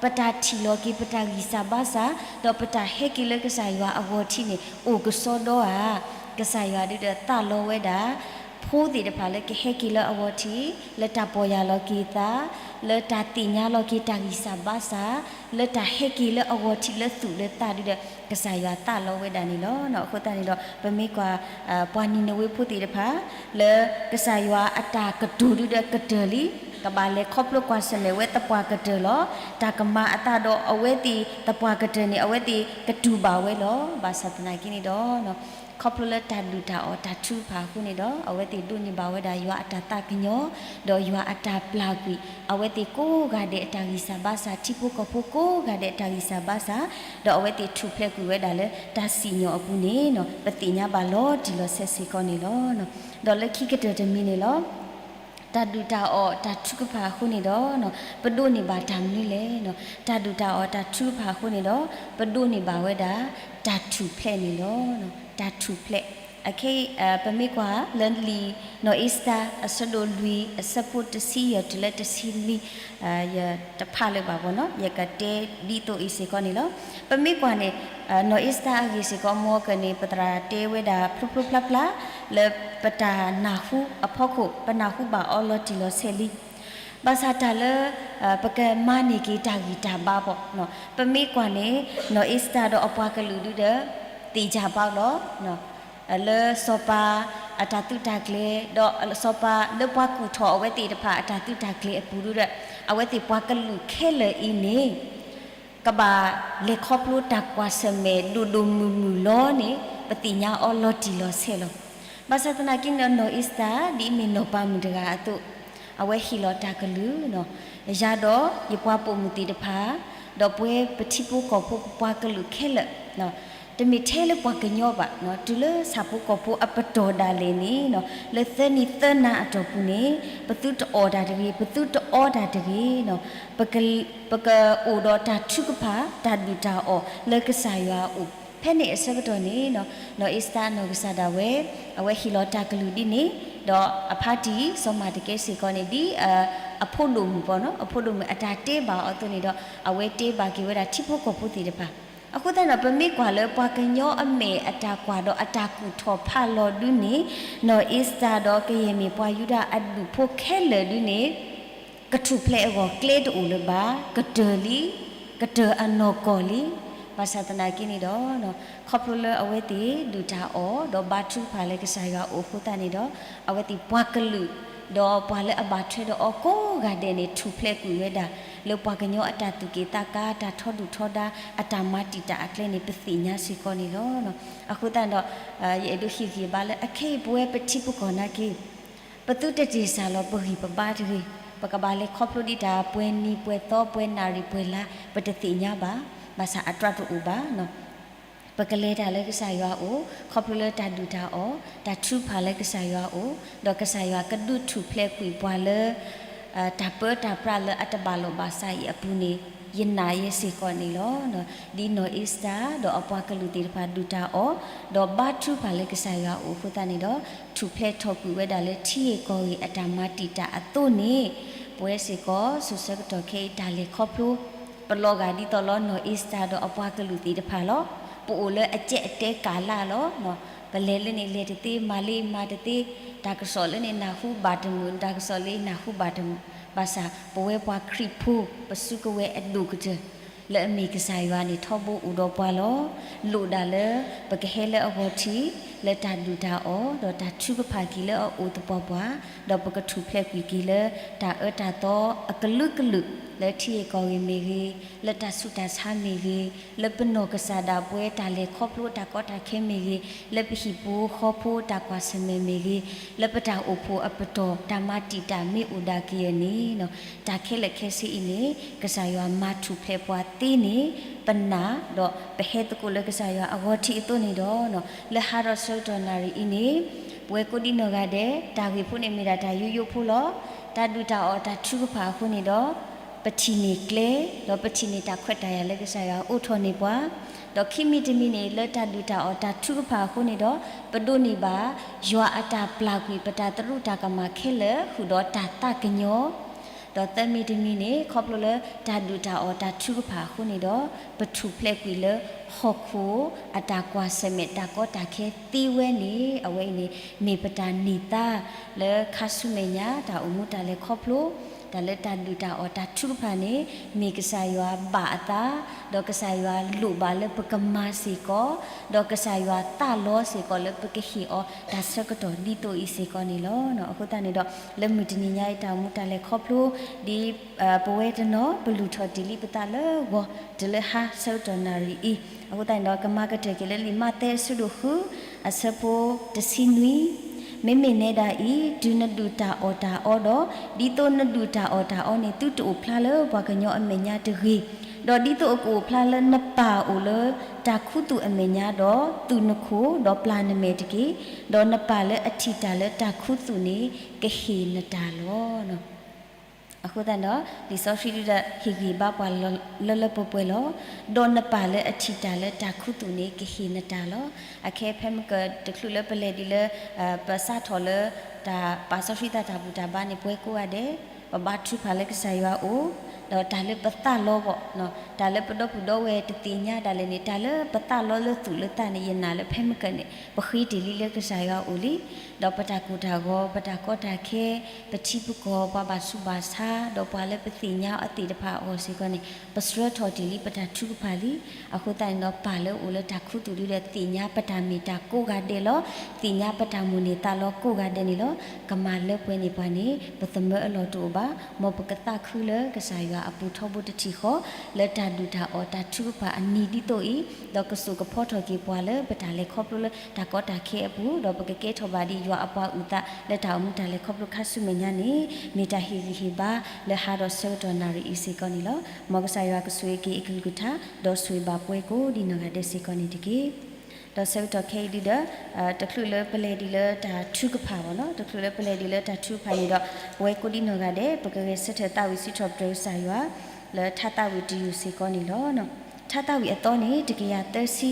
ပတၢ်ထံၣ်လီၤက့ၤပတၢ်ဂံၢ်စၢ်ဘါစၢ်, ဒီးပတၢ်ဟဲက့ၤလၢကစၢ်ယွၤအဂီၤထံးန့ၣ် အိၣ်ကစီဒီဧါ. ကစၢ်ယွၤဒုဒီးသးလီဝဲဒၣ် ဖိသ့ၣ်တဖၣ်လၢကဟဲက့ၤလၢအဂီၤထံး လၢတၢ်ပီၢ်ယၢ်လီၤက့ၤသး, လၢတၢ်သ့ၣ်ညါလီၤက့ၤတၢ်ဂံၢ်စၢ်ဘါစၢ်, လၢတၢ်ဟဲက့ၤလၢအဂီၤထံးလၢသူၣ်လၢသးဒုဒီး ကစၢ်ယွၤသးလီဝဲဒၣ်န့ၣ်လီၤ. အဃိသတးန့ၣ်ဒီး ပမ့ၢ်ကွၢ် ပှၤနံၤနဝ့ဖိသ့ၣ်တဖၣ် လၢကစၢ်ယွၤအတၢ်ကတိၤဒုဒီးကတၢၢ်လံ, ကဘၣ်လဲၤခီဖျိကွၢ်ဆၢၣ်မဲာ်ဝဲသပှၢ်ကတၢၢ်လီၤ. တၢ်ကမၤအသးဒီးအဝဲသ့ၣ်သပှၢ်ကတၢၢ်န့ၣ် အဝဲသ့ၣ်ကတူၢ်ဘၣ်ဝဲလီၤ. ဘၣ်ဆၣ်သနာ်က့န့ၣ်ဒီး ခီဖျိလၢတၢ်ဒုၣ်တၢ်အီၣ်တၢ်ထုကဖၣ်အဃိန့ၣ်ဒီး အဝဲသ့ၣ်ဒိးန့ၢ်ဘၣ်ဝဲဒၣ်ယွၤအတၢ်သးကညီၤ, ဒီးယွၤအတၢ်ပျၢ်ကွံာ် အဝဲသ့ၣ်ကိးဂၤဒဲးအတၢ်ဂံၢ်စၢ်ဘါစၢ်, ထံဖိကီၢ်ဖိကိးဂၤဒဲးအတၢ်ဂံၢ်စၢ်ဘါစၢ်, ဒီးအဝဲသ့ၣ်ထူၣ်ဖျဲးကွံာ်ဝဲဒၣ်လၢတၢ်စံၣ်ညီၣ်အပူၤန့ၣ် ပသ့ၣ်ညါဘၣ်လီၤတံၢ်လီၤဆဲးစ့ၢ်ကီးန့ၣ်လီၤ. ဒီးလၢခံကတၢၢ်တမံၤန့ၣ်လီၤ. တၢ်ဒုၣ်တၢ်အီၣ်တၢ်ထုကဖၣ်အဃိန့ၣ်ဒီး ပဒိးန့ၢ်ဘၣ်တၢ်မနုၤလဲၣ်. တၢ်ဒုၣ်တၢ်အီၣ်တၢ်ထုကဖၣ်အဃိန့ၣ်ဒီး ပဒိးန့ၢ်ဘၣ်ဝဲဒၣ် တၢ်ထူၣ်ဖျဲးန့ၣ်လီၤ. တၢ်ထူၣ်ဖျဲး အခဲအံၤ ပမ့ၢ်ကွၢ်လၢလံာ်နီၢ်အ့စတၢၢ် အဆၢဒိၣ်လွံၢ် အဆၢဖိတဆံယဲၢ်တုၤလၢတဆံနွံ, ယတဖးလၢၤဘၣ်ဘၣ်နီၤ, ယကတဲဒ်သိးအံၤစ့ၢ်ကီးန့ၣ်လီၤ. ပမ့ၢ်ကွၢ်န့ၣ် နီၢ်အ့စတၢၢ်အဂ့ၢ်စ့ၢ်ကီး မ်ကၢၢ်န့ၣ် ပသရၣ်တဲဝဲဒၣ်ဖျိဖျိဖျါဖျါ လၢပတၢ်နၢ်ဟူအဖီခိၣ် ပနၢ်ဟူဘၣ်အီၤလီၤတံၢ်လီၤဆဲးလံ. ဘၣ်ဆၣ်တၢ်လၢ ပကမၤန့ၢ်က့ၤတၢ်ဂံၢ်တၢ်ဘါဘၣ်, ပမ့ၢ်ကွၢ်န့ၣ် နီၢ်အ့စတၢၢ်ဒီးအပှၤကလုာ်ဒုဒီး သ့ၣ်ညါဘၣ်လီၤ လၢစီၤပၤအတၢ်သုးတၢ်ကျဲၤ ဒီးစီၤပၤလၢပှၤကူၣ်ထီၣ်အဝဲသ့ၣ်တဖၣ်အတၢ်သုးတၢ်ကျဲၤအပူၤဒုဒီး အဝဲသ့ၣ်ပှၤကလုာ်ခဲလၢာ်အံၤန့ၣ် ကဘၣ်လဲၤခီဖျိတၢ်ကွၢ်ဆၢၣ်မဲာ်ဒိၣ်ဒိၣ်မုၢ်မုၢ်လီၤန့ၣ် ပသ့ၣ်ညါအီၤလီၤတံၢ်လီၤဆဲးလီၤ. ဘၣ်ဆၣ်သနာ်က့န့ၣ် နီၢ်အ့စတၢၢ် ဒ်အမ့ၢ်နီၢ်ပၤမုၣ်တဂၤအသိး အဝဲဟ့ၣ်လီၤတၢ်ကလုၢ် ယၤဒီးယပှၤပိာ်မုၣ်သ့ၣ်တဖၣ် ဒီးပဝဲပထံဖိကီၢ်ဖိပပှၤကလုာ်ခဲလၢာ် တမ့ၢ်ထဲလၢပှၤကညီဘၣ်, တုၤလၢဆၣ်ဖိကီၢ်ဖိအပတီၢ်ဒၣ်လဲာ်န့ၣ် လၢသၢနံၤသၢနၤအတီၢ်ပူၤန့ၣ် ပသုတအီၣ်တၢ်တဂ့ၤ, ပသုတအီတၢ်တဂ့ၤ, ပက ပကအိၣ်ဒီးတၢ်ထုကဖၣ် တၢ်ဒုၣ်တၢ်အီၣ်လၢကစၢ်ယွၤအအိၣ်. ဖဲန့ၣ်အဆၢကတီၢ်န့ၣ် နီၢ်အ့စတၢၢ်အနီၢ်ကစၢ်ဒၣ်ဝဲ အဝဲဟ့ၣ်လီၤတၢ်ကလုၢ်ဒ်န့ၣ်, ဒီးအဖါတံၢ်စီၤမၤတကဲစ့ၢ်ကီးန့ၣ် ဒ်အဖိဒိၣ်မုၣ်ပီၤနီၤ အဖိဒိၣ်မုၣ်အတၢ်တဲဘၣ်အီၤအသိးန့ၣ်ဒီး အဝဲတဲဘၣ်က့ၤဝဲဒၣ်ထံဖိကီၢ်ဖိသ့ၣ်တဖၣ်. အဃိသတးဒီး ပမ့ၢ်ကွၢ်လၢပှၤကညီအမဲာ်အတၢ်ကွၢ်ဒီးအတၢ်ကူၣ်ထီၣ်ဖးလီၤဒုန့ၣ် နီၢ်အ့စတၢၢ်ဒီးကယဲၢ်မ့ၢ်ပှၤယူဒၤအဒူၣ်ဖိခဲလၢာ်ဒုန့ၣ် ကထူၣ်ဖျဲးအဂီၢ်ကျဲတအိၣ်လၢၤဘၣ်, ကတၢၢ်လံ, ကတၢၢ်အနီၢ်ကီၢ်လံ. ဘၣ်ဆၣ်သနာ်က့န့ၣ်ဒီး ခီဖျိလၢအဝဲသ့ၣ်ဒုၣ်တၢ်အီၣ် ဒီးဘါထုကဖၣ်လၢကစၢ်ယွၤအအိၣ်အဃိသတးန့ၣ်ဒီး အဝဲသ့ၣ်ပှၤကလုာ် ဒီးပှၤလၢအဘၣ်ထွဲဒီးအီၤကိးဂၤဒဲးန့ၣ် ထူၣ်ဖျဲးကွံာ်ဝဲဒၣ် လၢပှၤကညီအတၢ်သူၣ်က့ၣ်သးကါ တၢ်ထီဒုၣ်ထီဒါ အတၢ်မၤတံာ်တာ်အကျဲန့ၣ် ပသ့ၣ်ညါစ့ၢ်ကီးန့ၣ်လီၤ. အဃိသတးဒီး ယအဲၣ်ဒိးဟ့ၣ်ဂံၢ်ဘါလၢအခဲအံၤ ပဝဲပထံပကီၢ်နာ်က့ ပသုတတ့ၢ်စၢ်လီၤပဂံၢ်ပဘါတဂ့ၤ, ပကဘၣ်လဲၤခီဖျိဒံးတၢ်ပှဲၤနံၤပှဲၤသီပှဲၤနၣ်ရံၣ်ပှဲၤလါ ပတသ့ၣ်ညါဘၣ်, ဘၣ်ဆၣ်အတြၢ်တအိၣ်ဘၣ် ပကလဲၤတၢ်လၢကစၢ်ယွၤအအိၣ် ခီဖျိလၢတၢ်ဒုၣ်တၢ်အီၣ် တၢ်ထုကဖၣ်လၢကစၢ်ယွၤအအိၣ် ဒီးကစၢ်ယွၤကဒုးထူၣ်ဖျဲးကွံာ်ပှၤလၢ တၢ်ပၢတၢ်ပြးလၢအတဘၣ်လိာ်ဘၣ်စးအံၤအပူၤန့ၣ် ယနာ်ယဲစ့ၢ်ကီးန့ၣ်လီၤ. ဒ်နီၢ်အ့စတၢၢ် ဒီးအပှၤကလုာ်သ့ၣ်တဖၣ်ဒုၣ်တၢ်အီၣ် ဒီးဘါထုကဖၣ်လၢကစၢ်ယွၤအအိၣ်အဃိသတးန့ၣ်ဒီး ထူၣ်ဖျဲးထီၣ်ကွံာ်ဝဲဒၣ်လၢထံဂ့ၢ်ကီၢ်ဂ့ၢ်အတၢ်မၤတံာ်တာ်အသိးန့ၣ် ပဝဲစ့ၢ်ကီး စိၤဆၢကတီၢ်ခဲအံၤတၢ်လဲၤခီဖျိ ပလီၤဂာ်ဒ်သိးလၢနီၢ်အ့စတၢၢ်ဒီးအပှၤကလုာ်သ့ၣ်တဖၣ်လီၤ. ပအိၣ်လၢအကဲးအတဲကၤလၢ်လီၤ. ပလဲၤလၢန့ၣ်လဲၤတသ့, မၤလၢမၤတသ့, တၢ်ကစီၣ်လၢန့ၣ်နၢ်ဟူဘၣ်တမုာ်, တၢ်ကစီၣ်လၢနၢ်ဟူဘၣ်တမုာ်, ဘၣ်ဆၣ်ပဝဲပှၤခရံာ်ဖိ ပစုကဝဲၤအဒိၣ်ကတၢၢ် လၢအမ့ၢ်ကစၢ်ယွၤန့ၣ် ထီဘိအိၣ်ဒီးပှၤလီၤ. လိၣ်ဒၣ်လၢ ပကဟဲလၢအဂီၢ်ထံး လၢတၢ်ဒုၣ်တၢ်အီၣ် ဒီးတၢ်ထုကဖၣ်က့ၤလၢအအိၣ်သပှၢ်ပှၢ်, ဒီးပကထူၣ်ဖျဲးကွံာ်က့ၤလၢ တၢ်အၢတၢ်သီအကလုာ်ကလုာ် လၢထံဂ့ၢ်ကီၢ်ဂ့ၢ်မ့ၢ်ဂ့ၤ, လၢတၢ်ဆူးတၢ်ဆါမ့ၢ်ဂ့ၤ, လၢပနီၢ်ကစၢ်ဒၣ်ပဝဲတၢ်လဲၤခီဖျိတၢ်ကီတၢ်ခဲမ့ၢ်ဂ့ၤ, လၢပဟံၣ်ဖိဃီဖိတၢ်ကွၢ်ဆၢၣ်မဲာ်မ့ၢ်ဂ့ၤ, လၢပတၢ်အိၣ်ဖှိၣ်အပတီၢ်တၢ်မၤတံာ်တာ်မ့ၢ်အိၣ်ဒၣ်ကယဲၢ်န့ၣ် တၢ်ခဲလၢာ်ခဲဆ့အံၤန့ၣ် ကစၢ်ယွၤမၤထူၣ်ဖျဲးပှၤသ့န့ၣ် ပနာ်ဒီးပဟဲသကိးလၢကစၢ်ယွၤအဂီၢ်ထံးအသိးန့ၣ်ဒီး လၢဟါဒီးဆၢကတီၢ်နၣ်ရံၣ်အံၤန့ၣ် ပဝဲကိးဒံနီၢ်ဂၤဒဲး တၢ်ဂ့ၢ်ဖိန့ၣ်မ့ၢ်ဒၣ်တၢ်ယိယိဖိလီၤ. တၢ်ဒုၣ်တၢ်အီၣ်တၢ်ထုကဖၣ်အဃိန့ၣ်ဒီး ပထံၣ်န့ၢ်ကျဲ ဒီးပထံၣ်န့ၢ်တၢ်ခွဲးတၢ်ယာ်လၢကစၢ်ယွၤအိးထီၣ်န့ၢ်ပှၤ, ဒီးခံမံၤတမံၤန့ၣ် လၢတၢ်ဒုၣ်တၢ်အီၣ်တၢ်ထုကဖၣ်အဃိန့ၣ်ဒီး ပဒိးန့ၢ်ဘၣ် ယွၤအတၢ်ပျၢ်ကွံာ်ပတၢ်သရူးတၢ်ကမၣ်ခဲလၢာ် ဃုာ်ဒီးတၢ်သးကညီၤ ဒီးသၢမံၤတမံၤန့ၣ် ခီဖျိလၢတၢ်ဒုၣ်တၢ်အီၣ်တၢ်ထုကဖၣ်အဃိန့ၣ်ဒီး ပထူၣ်ဖျဲးကွံာ်လၢဟီၣ်ခိၣ်အတၢ်ကွၢ်ဆၢၣ်မဲာ်တၢ်ကီတၢ်ခဲသ့ဝဲန့ၣ် အဝဲအံၤန့ၣ် မ့ၢ်ပတၢ်န့ၢ်သါလၢခါဆူမဲာ်ညါ တၢ်အိၣ်မူတၢ်လဲၤခီဖျိ တၢ်လၢတၢ်ဒုၣ်တၢ်အီၣ်တၢ်ထုကဖၣ်န့ၣ် မ့ၢ်ကစၢ်ယွၤဘၣ်အသး ဒီးကစၢ်ယွၤလိၣ်ဘၣ်လၢပကမၤစ့ၢ်ကီး ဒီးကစၢ်ယွၤသးလီစ့ၢ်ကီးလၢပကဟ့ၣ်အီၤတၢ်ဆၢကတီၢ်ဒ်သိးအံၤစ့ၢ်ကီးန့ၣ်လီၤ. အဃိသတးန့ၣ်ဒီး လၢမုၢ်တနံၤညါအံၤတၢ်အိၣ်မူတၢ်လဲၤခီဖျိ ဒ်ပဝဲတနီၤ ပလူၤထီၣ်တ့ၢ်လံပသးလၢဂီၤ တုၤလၢဟါဆၢကတီၢ်နၣ်ရံၣ်အံၤ အဃိသတးန့ၣ်ဒီး ကမၤကတၢၢ်က့ၤလၢလံာ်မးသဲအဆၢဒိၣ်ဃု အဆၢဖိတဆံနွံ မ့မ့ၢ်နဲဒၣ်အံၤ တုၤနဒုၣ်တၢ်အီၣ်တၢ်အီဒီး ဒ်သိးနဒုၣ်တၢ်အီၣ်တၢ်အီန့ၣ် သုတအိၣ်ဖျါလၢပှၤကညီအမဲာ်ညါတဂ့ၤ, ဒီးဒ်သိးအကအိၣ်ဖျါလၢနပၢ်အိၣ်လၢတၢ်ခူသူၣ်အမဲာ်ညါဒီး သူၣ်နခိၣ်ဒီးပျၢ်နမဲာ်တက့ၢ်. ဒီးနပၢ်လၢအထံၣ်တၢ်လၢတၢ်ခူသူၣ်န့ၣ် ကဟ့ၣ်နတၢ်လီၤ. အဃိသတးဒီး လံာ်စီဆှံဒုးဒီးဟ့ၣ်ဂံၢ်ဘါပှၤလၢလၢပှဲၤပှဲၤလီၤ. ဒီးနပၢ်လၢအထံၣ်တၢ်လၢတၢ်ခူသူၣ်န့ၣ် ကဟ့ၣ်နတၢ်လီၤ. အခဲဖဲမ့ၢ်က တချုးလၢပလဲၤဒ်လၢ ပစးထီၣ်လၢ တၢ်ပာ်စီဆှံသးတၢ်ဘူၣ်တၢ်ဘါန့ၣ် ပဝဲကိးဂၤဒဲး ပဘါထုကဖၣ်လၢကစၢ်ယွၤအအိၣ်, ဒီးတၢ်လၢပသးလီဘၣ်, တၢ်လၢပဒီပုၢ်ဒီဝဲၢ်တသ့ၣ်ညါဒၣ်လဲာ်န့ၣ် တၢ်လၢပသးလီလၢသူၣ်လၢသးန့ၣ် ယနာ်လၢဖဲမ့ၢ်ကန့ၣ် ပဃ့တ့ၢ်လံလၢကစၢ်ယွၤအအိၣ်လံ. ဒီးပတၢ်ကိၢ်တၢ်ဂီၤ ပတၢ်ကီတၢ်ခဲ ပထံပကီၢ် ပှၤဘၣ်ဆူးဘၣ်ဆါ ဒီးပှၤလၢပသ့ၣ်ညါအီၤသ့ၣ်တဖၣ်အဂီၢ်စ့ၢ်ကီးန့ၣ် ပဆှၢထီၣ်တ့ၢ်လံပတၢ်ထုကဖၣ်လံ. အဃိသတးန့ၣ်ဒီး ပၢ်လၢအအိၣ်လၢတၢ်ခူသူၣ်ဒုးဒီး သ့ၣ်ညါပတၢ်မ့ၢ်တၢ်ကိးဂၤဒဲးလီၤ. သ့ၣ်ညါပတၢ်မိၣ်န့ၢ်သးလီကိးဂၤဒဲးန့ၣ်လီၤ. ကမၤလၢပှဲၤန့ၢ်ပှၤန့ၣ် ပသမၢအလီၢ်တအိၣ်ဘၣ်. မ်ပကသးခုလၢကစၢ်ယွၤအပူၤထီဘိတထံၣ်ဃီ လၢတၢ်ဒူၣ်တၢ်အီၣ်တၢ်ထုကဖၣ်အနံၤဒ်သိးအံၤ, ဒီးကစိာ်ကဖီထီၣ်က့ၤပှၤလၢပတၢ်လဲၤခီဖျိလၢတၢ်ကီတၢ်ခဲအပူၤ, ဒီးပကကဲထီၣ်ဘၣ်ဒ်ယွၤအပှၤအုၣ်သးလၢတၢ်အိၣ်မူတၢ်လဲၤခီဖျိခါဆူမဲာ်ညါန့ၣ် မ့ၢ်တၢ်ဟ့ၣ်ဂံၢ်ဟ့ၣ်ဘါလၢဟါဒီးဆၢကတီၢ်နၣ်ရံၣ်အံၤစ့ၢ်ကီးန့ၣ်လီၤ. မ်ကစၢ်ယွၤကဆိၣ်ဂ့ၤက့ၤအကလုၢ်ကထါ ဒီးဆိၣ်ဂ့ၤဘၣ်ပှၤကိးဒ်နီၢ်ဂၤဒဲးစ့ၢ်ကီးန့ၣ်တက့ၢ်. ဒီးဆၢကတီၢ်ခဲအံၤဒုးဒီး တချုးလၢပလဲၤဒ်လၢတၢ်ထုကဖၣ်ဘၣ်နီၤ, တချုးလၢပလဲၤဒ်လၢတၢ်ထုကဖၣ်န့ၣ်ဒီး ပဝဲကိးဒ်နီၢ်ဂၤဒဲး ပကဂဲၤဆၢထၢၣ်သးဝံၣ်စံးထီၣ်ပတြၢၤကစၢ်ယွၤ လၢထါသးဝံၣ်တယုၢ်စ့ၢ်ကီးန့ၣ်လီၤ. ထါသးဝံၣ်အသီန့ၣ် တကယၤသၢဆံ,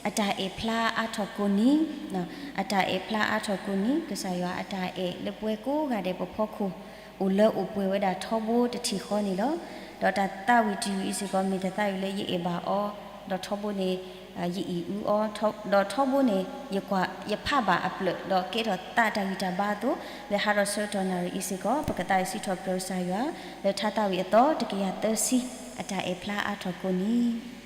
အတၢ်အဲၣ်ဖျါအါထီၣ်ကိးနံၤ, အတၢ်အဲၣ်ဖျါအါထီၣ်ကိးနံၤ, ကစၢ်ယွၤအတၢ်အဲၣ်လၢပဝဲကိးဂၤဒဲးပဖီခိၣ် အိၣ်လၢအိၣ်ပှဲၤဝဲဒၣ်ထီဘိတထံၣ်ဃီန့ၣ်လီၤ. ဒီးတၢ်သးဝံၣ်တယုၢ်အံၤစ့ၢ်ကီး မ့ၢ်တၢ်သးဝံၣ်လၢယအဲၣ်ဘၣ်အီၤ, ဒီးထီဘိန့ၣ် ယအံၣ်အုအီၤ, ဒီးထီဘိန့ၣ် ယကွၢ် ယဖးဘၣ်အဖျၢၣ် ဒီးကဲထီၣ်သးတၢ်ဂံၢ်တၢ်ဘါအသိး, လၢဟါဒီးဆၢကတီၢ်နၣ်ရံၣ်အံၤစ့ၢ်ကီး ပကသးဝံၣ်စံးထီၣ်ပတြၢၤကစၢ်ယွၤ လၢထါသးဝံၣ်အသီ တကယၤသၢဆံ, အတၢ်အဲၣ်ဖျါအါထီၣ်ကိးနံၤ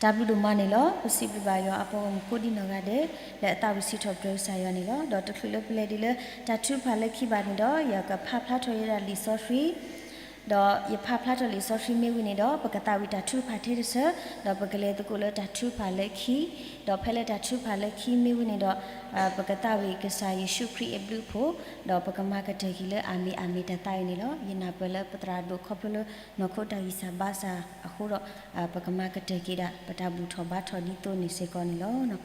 တၢ်ဘျုးဒိၣ်မးန့ၣ်လီၤ. ပစံးဘျုးဘၣ်ယွၤအပှၤဂီၢ်မုၢ်ကိးဒံနီၢ်ဂၤဒဲး လၢအသးဝံၣ်စံးထီၣ်ပတြၢၤကစၢ်ယွၤန့ၣ်လီၤ. ဒီးတချုးလၢပလဲၤဒံးလၢတၢ်ထုကဖၣ်လၢခံဘၣ်န့ၣ်ဒီး ယကဖးဖျါထီၣ်ယဲဒၣ်လံာ်စီဆှံ ဒီးယဖးဖျါထီၣ်လံာ်စီဆှံမ့ၢ်ဝံၤန့ၣ်ဒီး ပကသးဝံၣ်တၢ်ထုကဖၣ်ထဲတဆၢ, ဒီးပကလဲၤသကိးလၢတၢ်ထုကဖၣ်လၢခံ, ဒီးဖဲလၢတၢ်ထုကဖၣ်လၢခံမ့ၢ်ဝံၤန့ၣ်ဒီး ပကသးဝံၣ်ကစၢ်ယ့ၣ်ၡူးခရံာ်အဘျုးအဖှိၣ်, ဒီးပကမၤကတၢၢ်က့ၤလၢအမ့ၢ်အမ့ၢ်တၢ်သးဝံၣ်န့ၣ်လီၤ. ယနၢ်ပၢၢ်လၢပသရၣ်ဒိၣ်ခီဖျိလၢနီၢ်ခိတၢ်ဂံၢ်စၢ်ဘါစၢ်အဃိဒီး ပကမၤကတၢၢ်က့ၤဒၣ် ပတၢ်ဘူၣ်ထီၣ်ဘါထီၣ်ဒ်သိးန့ၣ်စ့ၢ်ကီးန့ၣ်လီၤ. လံာ်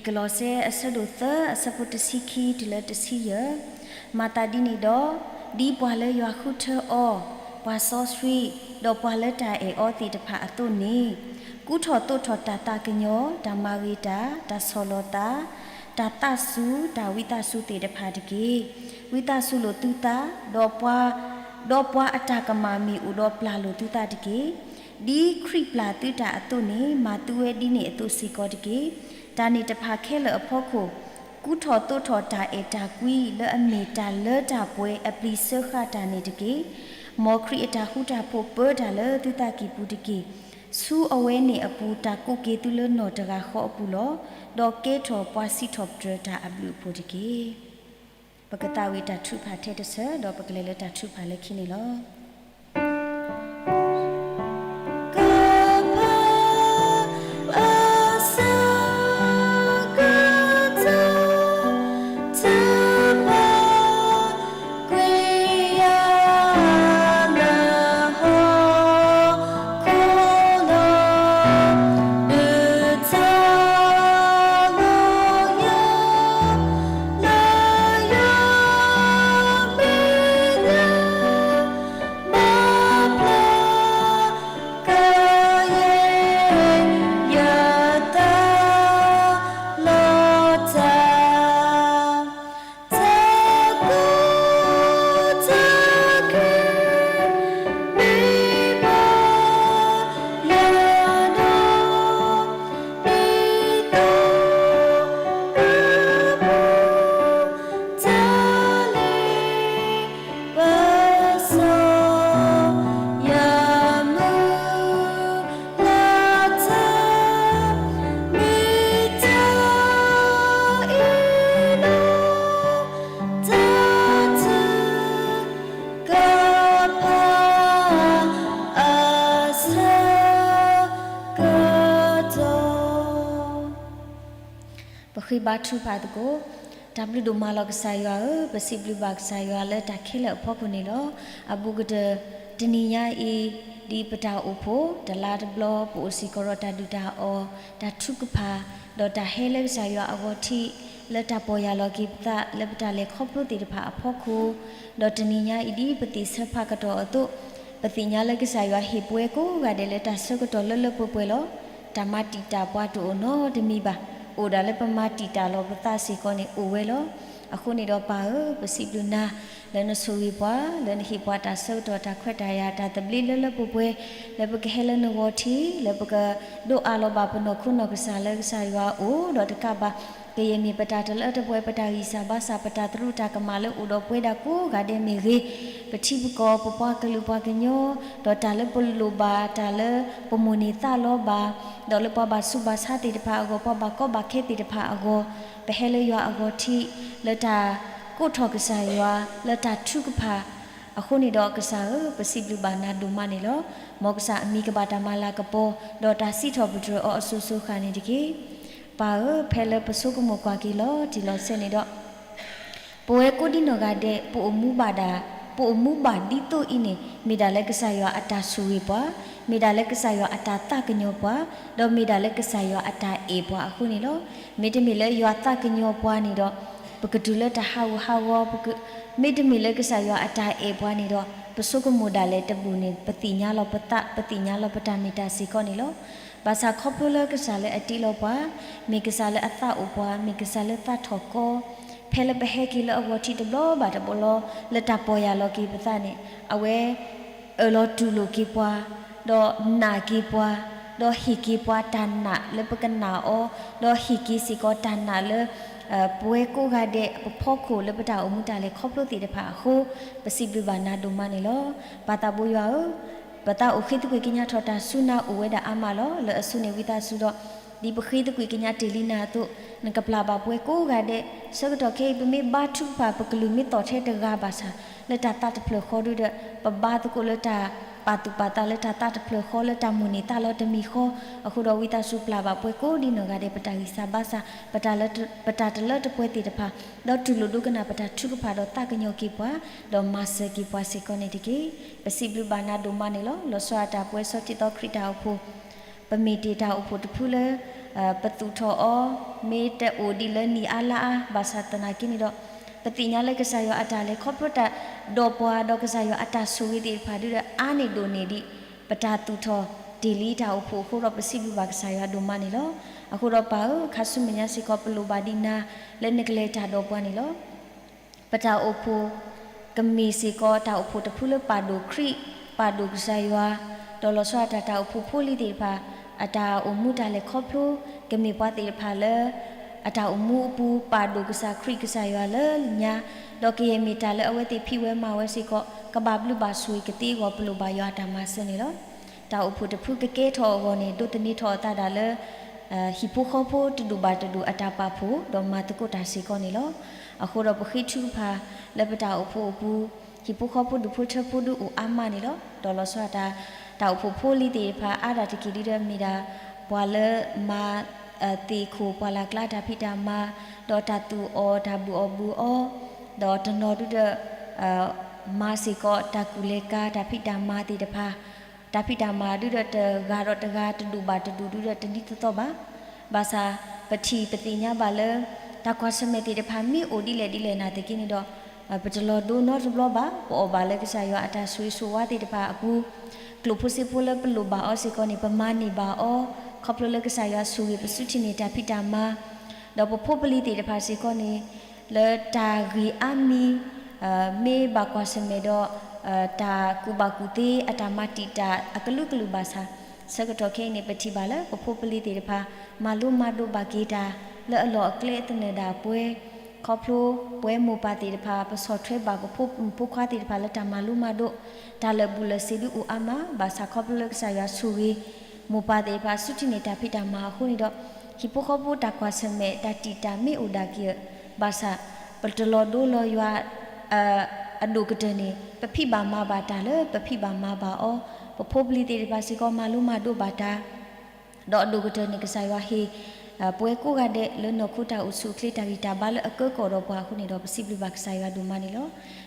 ကလီးစဲအဆၢဒိၣ်သၢ အဆၢဖိတဆံခံတုၤလၢတဆံယဲၢ်, မၤသးဒ်န့ၣ်ဒီး, ဒ်ပှၤလၢယွၤဃုထၢအီၤ, ပှၤစီဆှံ, ဒီးပှၤလၢတၢ်အဲၣ်အီၤသ့ၣ်တဖၣ်အသိးန့ၣ်, ကူထီၣ်သိးထီၣ်တၢ်သးကညီၤ, တၢ်မၤဂ့ၤတၢ်, တၢ်ဆီၣ်လီၤသး, တၢ်သးစူၤ, တၢ်ဝံသးစူၤသ့ၣ်တဖၣ်တက့ၢ်. ဝံသးစူၤလိာ်သုသး, ဒီးပှၤ, ဒီးပှၤအတၢ်ကမၣ်မ့ၢ်အိၣ်ဒီးပျၢ်လိာ်သုသးတက့ၢ်. ဒ်ခရံာ်ပျၢ်သုတၢ်အသိးန့ၣ် မၤသုဝဲဒ်န့ၣ်အသိးစ့ၢ်ကီးတက့ၢ်. တၢ်န့ၣ်တဖၣ်ခဲလၢာ်အဖီခိၣ်, ကူထီၣ်သိးထီၣ်တၢ်အဲၣ်တၢ်ကွံလၢအမ့ၢ်တၢ်လၢတၢ်ပှဲၤအပျံၤစၢဃာ်တၢ်န့ၣ်တက့ၢ်. မ်ခရံာ်အတၢ်ဃူတၢ်ဖိးပၢတၢ်လၢသုသးကံၢ်ပူၤတက့ၢ်. ဆူအဝဲန့ၣ်အပူၤတၢ်ကိးက့ၤသုလၢနီၢ်တဂၤဃီအပူၤလီၤ. ဒီးကဲထီၣ်ပှၤစံးထီၣ်ပတြၢၤတၢ်အဘျုးအဖှိၣ်တက့ၢ်. ပကသးဝံၣ်တၢ်ထုကဖၣ်ထဲတဆၢ ဒီးပကလဲၤလၢတၢ်ထုကဖၣ်လၢခံန့ၣ်လီၤ. ပဃ့ဘါထုကဖၣ်သကိး. တၢ်ဘျုးဒိၣ်မးလီၤကစၢ်ယွၤဧၢ, ပစံးဘျုးဘၣ်ကစၢ်ယွၤလၢတၢ်ခဲလၢာ်အဖီခိၣ်န့ၣ်လီၤ. အဘူးကတၢၢ် တနံၤညါအံၤ ဒ်ပတၢ်အိၣ်ဖှိၣ်တလါတဘျီ ပအိၣ်စ့ၢ်ကီးဒီးတၢ်ဒုၣ်တၢ်အီၣ်, တၢ်ထုကဖၣ်, ဒီးတၢ်ဟဲလၢကစၢ်ယွၤအဂီၢ်ထံး လၢတၢ်ပီၢ်ယၢ်လီၤက့ၤပသး လၢပတၢ်လဲၤခီဖျိသ့ၣ်တဖၣ်အဖီခိၣ်, ဒီးတနံၤညါအံၤ ဒ်ပသ့ၣ်ဆၢဖးကတီၢ်အသိး, ပသ့ၣ်ညါလၢကစၢ်ယွၤဟ့ၣ်ပဝဲကိးဂၤဒဲးလၢတၢ်ဆၢကတီၢ်လၢလၢပှဲၤပှဲၤလီၤ. တၢ်မၤတံာ်တာ်ပှၤတအိၣ်နီတမံၤဘၣ်. အိၣ်ဒၣ်လၢပမၤတံာ်တာ်လီၤပသးစ့ၢ်ကီးန့ၣ်အိၣ်ဝဲလီၤ. အဃိန့ၣ်ဒီးပၢ်ဧၢ, ပစံးဘျုးနၤ လၢနဆိၣ်ဂ့ၤပှၤ, လၢနဟ့ၣ်ပှၤတၢ်ဆၢကတီၢ် တၢ်ခွဲးတၢ်ယာ် တၢ်သဘျ့လၢလၢပှဲၤပှဲၤ, လၢပကဟဲလၢနဂီၤထံး, လၢပကဒိးအးလီၤဘၣ်ပနီၢ်ခိနီၢ်ကစၢ်လၢကစၢ်ယွၤအအိၣ်, ဒီးတကးဘၣ် ကယဲၢ်မ့ၢ်ပတၢ်တလၢတပှဲၤ ပတၢ်ဂံၢ်စၢ်ဘါစၢ် ပတၢ်သရူးတၢ်ကမၣ်လၢအိၣ်ဒီးပဝဲဒၣ်ကိးဂၤဒဲးမ့ၢ်ဂ့ၤ, ပထံပကီၢ် ပပှၤကလုာ်ပှၤကညီ, ဒီးတၢ်လၢပလိၣ်ဘၣ်, တၢ်လၢပမိၣ်န့ၢ်သးလီဘၣ်, ဒီးလၢပှၤဘၣ်ဆူးဘၣ်ဆါသ့ၣ်တဖၣ်အဂီၢ်, ပှၤဘၣ်ကီဘၣ်ခဲသ့ၣ်တဖၣ်အဂီၢ်, ပဟဲလၢယွၤအဂီၢ်ထံး လၢတၢ်ကိးထီၣ်ကစၢ်ယွၤ, လၢတၢ်ထုကဖၣ်, အဃိန့ၣ်ဒီးကစၢ်ဧၢ, ပစံးဘျုးဘၣ်နၤဒိၣ်မးန့ၣ်လီၤ. မ်ကစၢ်အမံၤကဘၣ်တၢ်မၤလၤကပီၤ, ဒီးတၢ်စံးထီၣ်ပတြၢၤအီၤအစိၤစိၤဃၣ်န့ၣ်တက့ၢ်. ပၢ်ဧၢ, ဖဲလၢပဆိကမိၣ်ကွၢ်က့ၤလီၤတံၢ်လီၤဆဲးန့ၣ်ဒီး ပဝဲကိးဒံနီၢ်ဂၤဒဲး ပအိၣ်မူဘၣ်ဒၣ်, ပအိၣ်မူဘၣ်ဒ်သိးအံၤန့ၣ် မ့ၢ်ဒၣ်လၢကစၢ်ယွၤအတၢ်ဆိၣ်ဂ့ၤပှၤ, မ့ၢ်ဒၣ်လၢကစၢ်ယွၤအတၢ်သးကညီၤပှၤ, ဒီးမ့ၢ်ဒၣ်လၢကစၢ်ယွၤအတၢ်အဲၣ်ပှၤအဃိန့ၣ်လီၤ. မ့တမ့ၢ်လၢယွၤသးကညီၤပှၤန့ၣ်ဒီး ပကတုၤလၢတၢ်ဟးဂူာ်ဟးဂီၤ, မ့တမ့ၢ်လၢကစၢ်ယွၤအတၢ်အဲၣ်ပှၤန့ၣ်ဒီး ပဆိကမိၣ်ဒၣ်လဲာ်တဘူၣ်န့ၣ် ပသ့ၣ်ညါလီၤပသး, ပသ့ၣ်ညါလီၤပတၢ်မ့ၢ်တၢ်စ့ၢ်ကီးန့ၣ်လီၤ. ဘၣ်ဆၣ်ခီဖျိလၢကစၢ်လၢအတ့လီၤပှၤ, မ့ၢ်ကစၢ်လၢအသးအိၣ်ပှၤ, မ့ၢ်ကစၢ်လၢသးထီၣ်ကီ, ဖဲလၢပဟဲက့ၤလၢအဂီၢ်ထံးတဘျီဘၣ်တဘျီလီၤ, လၢတၢ်ပီၢ်ယၢ်လီၤက့ၤပသးန့ၣ် အဝဲ အၢၣ်လီၤတူၢ်လိာ်က့ၤပှၤ, ဒီးနာ်က့ၤပှၤ, ဒီးဟ့ၣ်က့ၤပှၤတၢ်နာ်လၢပကနာ်အီၤ, ဒီးဟ့ၣ်က့ၤစ့ၢ်ကီးတၢ်နာ်လၢ ပဝဲကိးဂၤဒဲး ပဖီခိၣ်လၢပတၢ်အိၣ်မူတၢ်လဲၤခီဖျိသ့ၣ်တဖၣ်အဃိ, ပစံးဘျုးဘၣ်နၤဒိၣ်မးန့ၣ်လီၤ. ပၢ်သးဘိယွၤဧၢ, ပသးအိၣ်ဃ့သကွံာ်ကညးထီၣ်တၢ်စူၤနၤအိၣ်ဝဲဒၣ်အါမးလီၤ. လၢအဆိန့ၣ်ဝံသးစူၤဒီး ဒ်ပဃ့သကွံာ်ကညးတ့ၢ်လံနၤအသိး နကပျၢ်ဘၣ်ပှဲၤကိးဂၤဒဲး. ဆၢကတီၢ်ခဲအံၤ ပမ့ၢ်ဘါထုကဖၣ် ပကလုၢ်မ့ၢ်သီၣ်ထဲတဂၤဘၣ်ဆၣ် လၢတၢ်သးတဖျၢၣ်ဃီဒုဒီး ပဘါသကိးလၢတၢ်ပာ်သူၣ်ပာ်သးလၢတၢ်သးတဖျၢၣ်ဃီ လၢတၢ်မိၣ်န့ၢ်သးလီၤတမံၤဃီ. အဃိဒီးဝံသးစူၤပျၢ်ဘၣ်ပှဲၤကိးဒ်နီၢ်ဂၤဒဲး ပတၢ်ဂံၢ်စၢ်ဘါစၢ် ပတၢ်လၢ ပတၢ်တလၢတပှဲၤသ့ၣ်တဖၣ် ဒီးတူၢ်လိာ်ဒိကနၣ်ပတၢ်ထုကဖၣ်ဒီးသးကညီၤက့ၤပှၤ ဒီးမၤစၢၤက့ၤပှၤစ့ၢ်ကီးန့ၣ်တက့ၢ်. ပစံးဘျုးဘၣ်နၤဒိၣ်မးန့ၣ်လီၤ. လီၤဆီဒၣ်တၢ်ပဝဲဆီတံၢ်သီခရံာ်တၢ်အိၣ်ဖှိၣ် ပမ့ၢ်တ့ၢ်တၢ်အိၣ်ဖှိၣ်တဖုလၢ ပသူၣ်ထီၣ်အီၤ မ့ၢ်တအိၣ်ဒံးလၢနံၣ်အါလါအါ ဘၣ်ဆၣ်သနာ်က့န့ၣ်ဒီး ပသ့ၣ်ညါလၢကစၢ်ယွၤအတၢ်လဲၤခီဖျိတၢ်ဒီးပှၤ ဒီးကစၢ်ယွၤအတၢ်ဆိၣ်ဂ့ၤသ့ၣ်တဖၣ်ဒုဒီး အါန့ၢ်ဒိၣ်န့ၢ်ဒံး ပတၢ်သူၣ်ထီၣ်တ့ၢ်လံတၢ်အိၣ်ဖှိၣ်အဃိဒီး ပစံးဘျုးဘၣ်ကစၢ်ယွၤဒိၣ်မးန့ၣ်လီၤ. အဃိဒီးပၢ်ဧၢ, ခါဆူမဲာ်ညါစ့ၢ်ကီး ပလိၣ်ဘၣ်ဒံးနၤ လၢနကလဲၤတၢ်ဒီးပှၤန့ၣ်လီၤ. ပတၢ်အိၣ်ဖှိၣ် ကမ့ၢ်စ့ၢ်ကီးတၢ်အိၣ်ဖှိၣ်တဖုလၢပာ်ဒိၣ်ခရံာ်, ပာ်ဒိၣ်ကစၢ်ယွၤ, ဒီးလီၤဆီဒၣ်တၢ် တၢ်အိၣ်ဖှိၣ်ဖိလံၤသ့ၣ်တဖၣ် အတၢ်အိၣ်မူတၢ်လဲၤခီဖျိ ကမ့ၢ်ပှၤသ့ၣ်တဖၣ်လၢ အတၢ်အိၣ်မူအပူၤ ပာ်ဒိၣ်ကစၢ်ခရံာ်ကစၢ်ယွၤလၢညါ, ဒီးကယဲၢ်မ့ၢ်တၢ်လၢအဝဲသ့ၣ်ဖံးဝဲမၤဝဲစ့ၢ်ကီး ကဘၣ်ဘျုးဘၣ်ဆိၣ်ဂ့ၤကသ့အဂီၢ် ပလိၣ်ဘၣ်ယွၤအတၢ်မၤစၢၤန့ၣ်လီၤ. တၢ်အိၣ်ဖှိၣ်တဖုကကဲထီၣ်အဂီၢ်န့ၣ် ဒိးသန့ၤထီၣ်အသးဒၣ်လၢ ဟံၣ်ဖိဃီဖိတဒူၣ်ဘၣ်တဒူၣ်အတၢ်ပာ်ဖှိၣ် ဒီးမၤသကိးတၢ်စ့ၢ်ကီးန့ၣ်လီၤ. အဃိဒီးပဃ့ထုကဖၣ်လၢပတၢ်အိၣ်ဖှိၣ်အပူၤ ဟံၣ်ဖိဃီဖိဒူၣ်ဖိထၢဖိဒုအိၣ်အါမးန့ၣ်လီၤ. ဒီးလီၤဆီဒၣ်တၢ် တၢ်အိၣ်ဖှိၣ်ဖိလံၤသ့ၣ်တဖၣ် အါဒၣ်တက့ၢ်ဒုဒီးမ့ၢ်ဒၣ် ပှၤလၢမၤ သ့ၣ်ခိၣ်ပှၢ်လၢ်ကျါတၢ်ဖံးတၢ်မၤ, ဒီးတၢ်သူၣ်အီၣ်တၢ်ဘုၣ်အီၣ်ဘုၣ်အီ, ဒီးတနီၤဒုဒီး မၤစ့ၢ်ကီးတၢ်ကူၣ်လဲၤကၤတၢ်ဖံးတၢ်မၤသ့ၣ်တဖၣ်, တၢ်ဖံးတၢ်မၤဒုဒီးတဂၤဒီးတဂၤ တဒူၣ်ဘၣ်တဒူၣ်ဒုဒီးတနံၤသီသီဘၣ်. ဘၣ်ဆၣ် ပထံၣ်ပသ့ၣ်ညါဘၣ်လၢ တၢ်ကွၢ်ဆၢၣ်မဲာ်သ့ၣ်တဖၣ်မ့ၢ်အိၣ်ဒ်လဲၣ်ဒ်လဲၣ်နာ်သက့န့ၣ်ဒီး ပတလီၤဒိနီတဘျီဘၣ်. ပအီၣ်ဘၣ်လၢကစၢ်ယွၤအတၢ်ဆိၣ်ဂ့ၤဆိၣ်ဝါသ့ၣ်တဖၣ်အပူၤ ကျိၣ်ဖိစ့ဖိလၢပလိၣ်ဘၣ်အီၤစ့ၢ်ကီးန့ၣ် ပမၤန့ၢ်ဘၣ်အီၤ ခီဖျိလၢကစၢ်ယွၤဆိၣ်ဂ့ၤပစုထံၣ်န့ၢ်တၢ်ဖံးတၢ်မၤ, ဒီးပဖိပလံၤသ့ၣ်တဖၣ်စ့ၢ်ကီးန့ၣ် လၢတၢ်ဂ့ၢ်အါမံၤ မ့ၢ်ဘၣ်ကွၢ်ဆၢၣ်မဲာ်ဒီး တၢ်ကူၣ်ဘၣ်ကူၣ်သ့အတၢ်မၤတံာ်တာ်အကလုာ်ကလုာ်ဘၣ်ဆၣ် ဆၢကတီၢ်ခဲအံၤန့ၣ် ပထံၣ်ဘၣ်လၢပဖိပလံၤသ့ၣ်တဖၣ် မၤလိမၤဒိးဘၣ်က့ၤတၢ် လၢအလီၢ်အကျဲသနၢၣ်ဒၣ်ပှဲၤ ခီဖျိပဝဲမိၢ်ပၢ်သ့ၣ်တဖၣ် ပဆီၣ်ထွဲဘၣ်ပဖိမုၣ်ဖိခွါသ့ၣ်တဖၣ်လၢတၢ်မၤလိမၤဒိး တၢ်လၢာ်ဘူၣ်လၢာ်စ့ၤဒုအိၣ်အါမး ဘၣ်ဆၣ်ခီဖျိလၢကစၢ်ယွၤဆိၣ်ဂ့ၤ မိၢ်ပၢ်သ့ၣ်တဖၣ်စုထံၣ်န့ၢ်တၢ်ဖံးတၢ်မၤအဃိန့ၣ်ဒီး ဟံၣ်ဖိဃီဖိတၢ်ကွၢ်ဆၢၣ်မဲာ်တၢ်တံာ်တာ်မ့ၢ်အိၣ်ဒၣ်က့ၤ ဘၣ်ဆၣ် ပတလီၤဒိလီၤယွၤ အဒိၣ်ကတၢၢ်န့ၣ် ပဖံးဘၣ်မၤဘၣ်တၢ်လၢပဖံးဘၣ်မၤဘၣ်အီၤ, ပဖိပလံၤသ့ၣ်တဖၣ်စ့ၢ်ကီးမၤလိမၤဒိးဘၣ်တၢ် ဒီးအဒိၣ်ကတၢၢ်န့ၣ် ကစၢ်ယွၤဟ့ၣ် ပဝဲကိးဂၤဒဲးလၢနီၢ်ခိတၢ်အိၣ်ဆူၣ်အိၣ်ချ့တၢ်ဂံၢ်တၢ်ဘါလၢအကၢကီၣ်ဒီးပှၤအဃိန့ၣ်ဒီး ပစံးဘျုးဘၣ်ကစၢ်ယွၤဒိၣ်မးန့ၣ်လီၤ.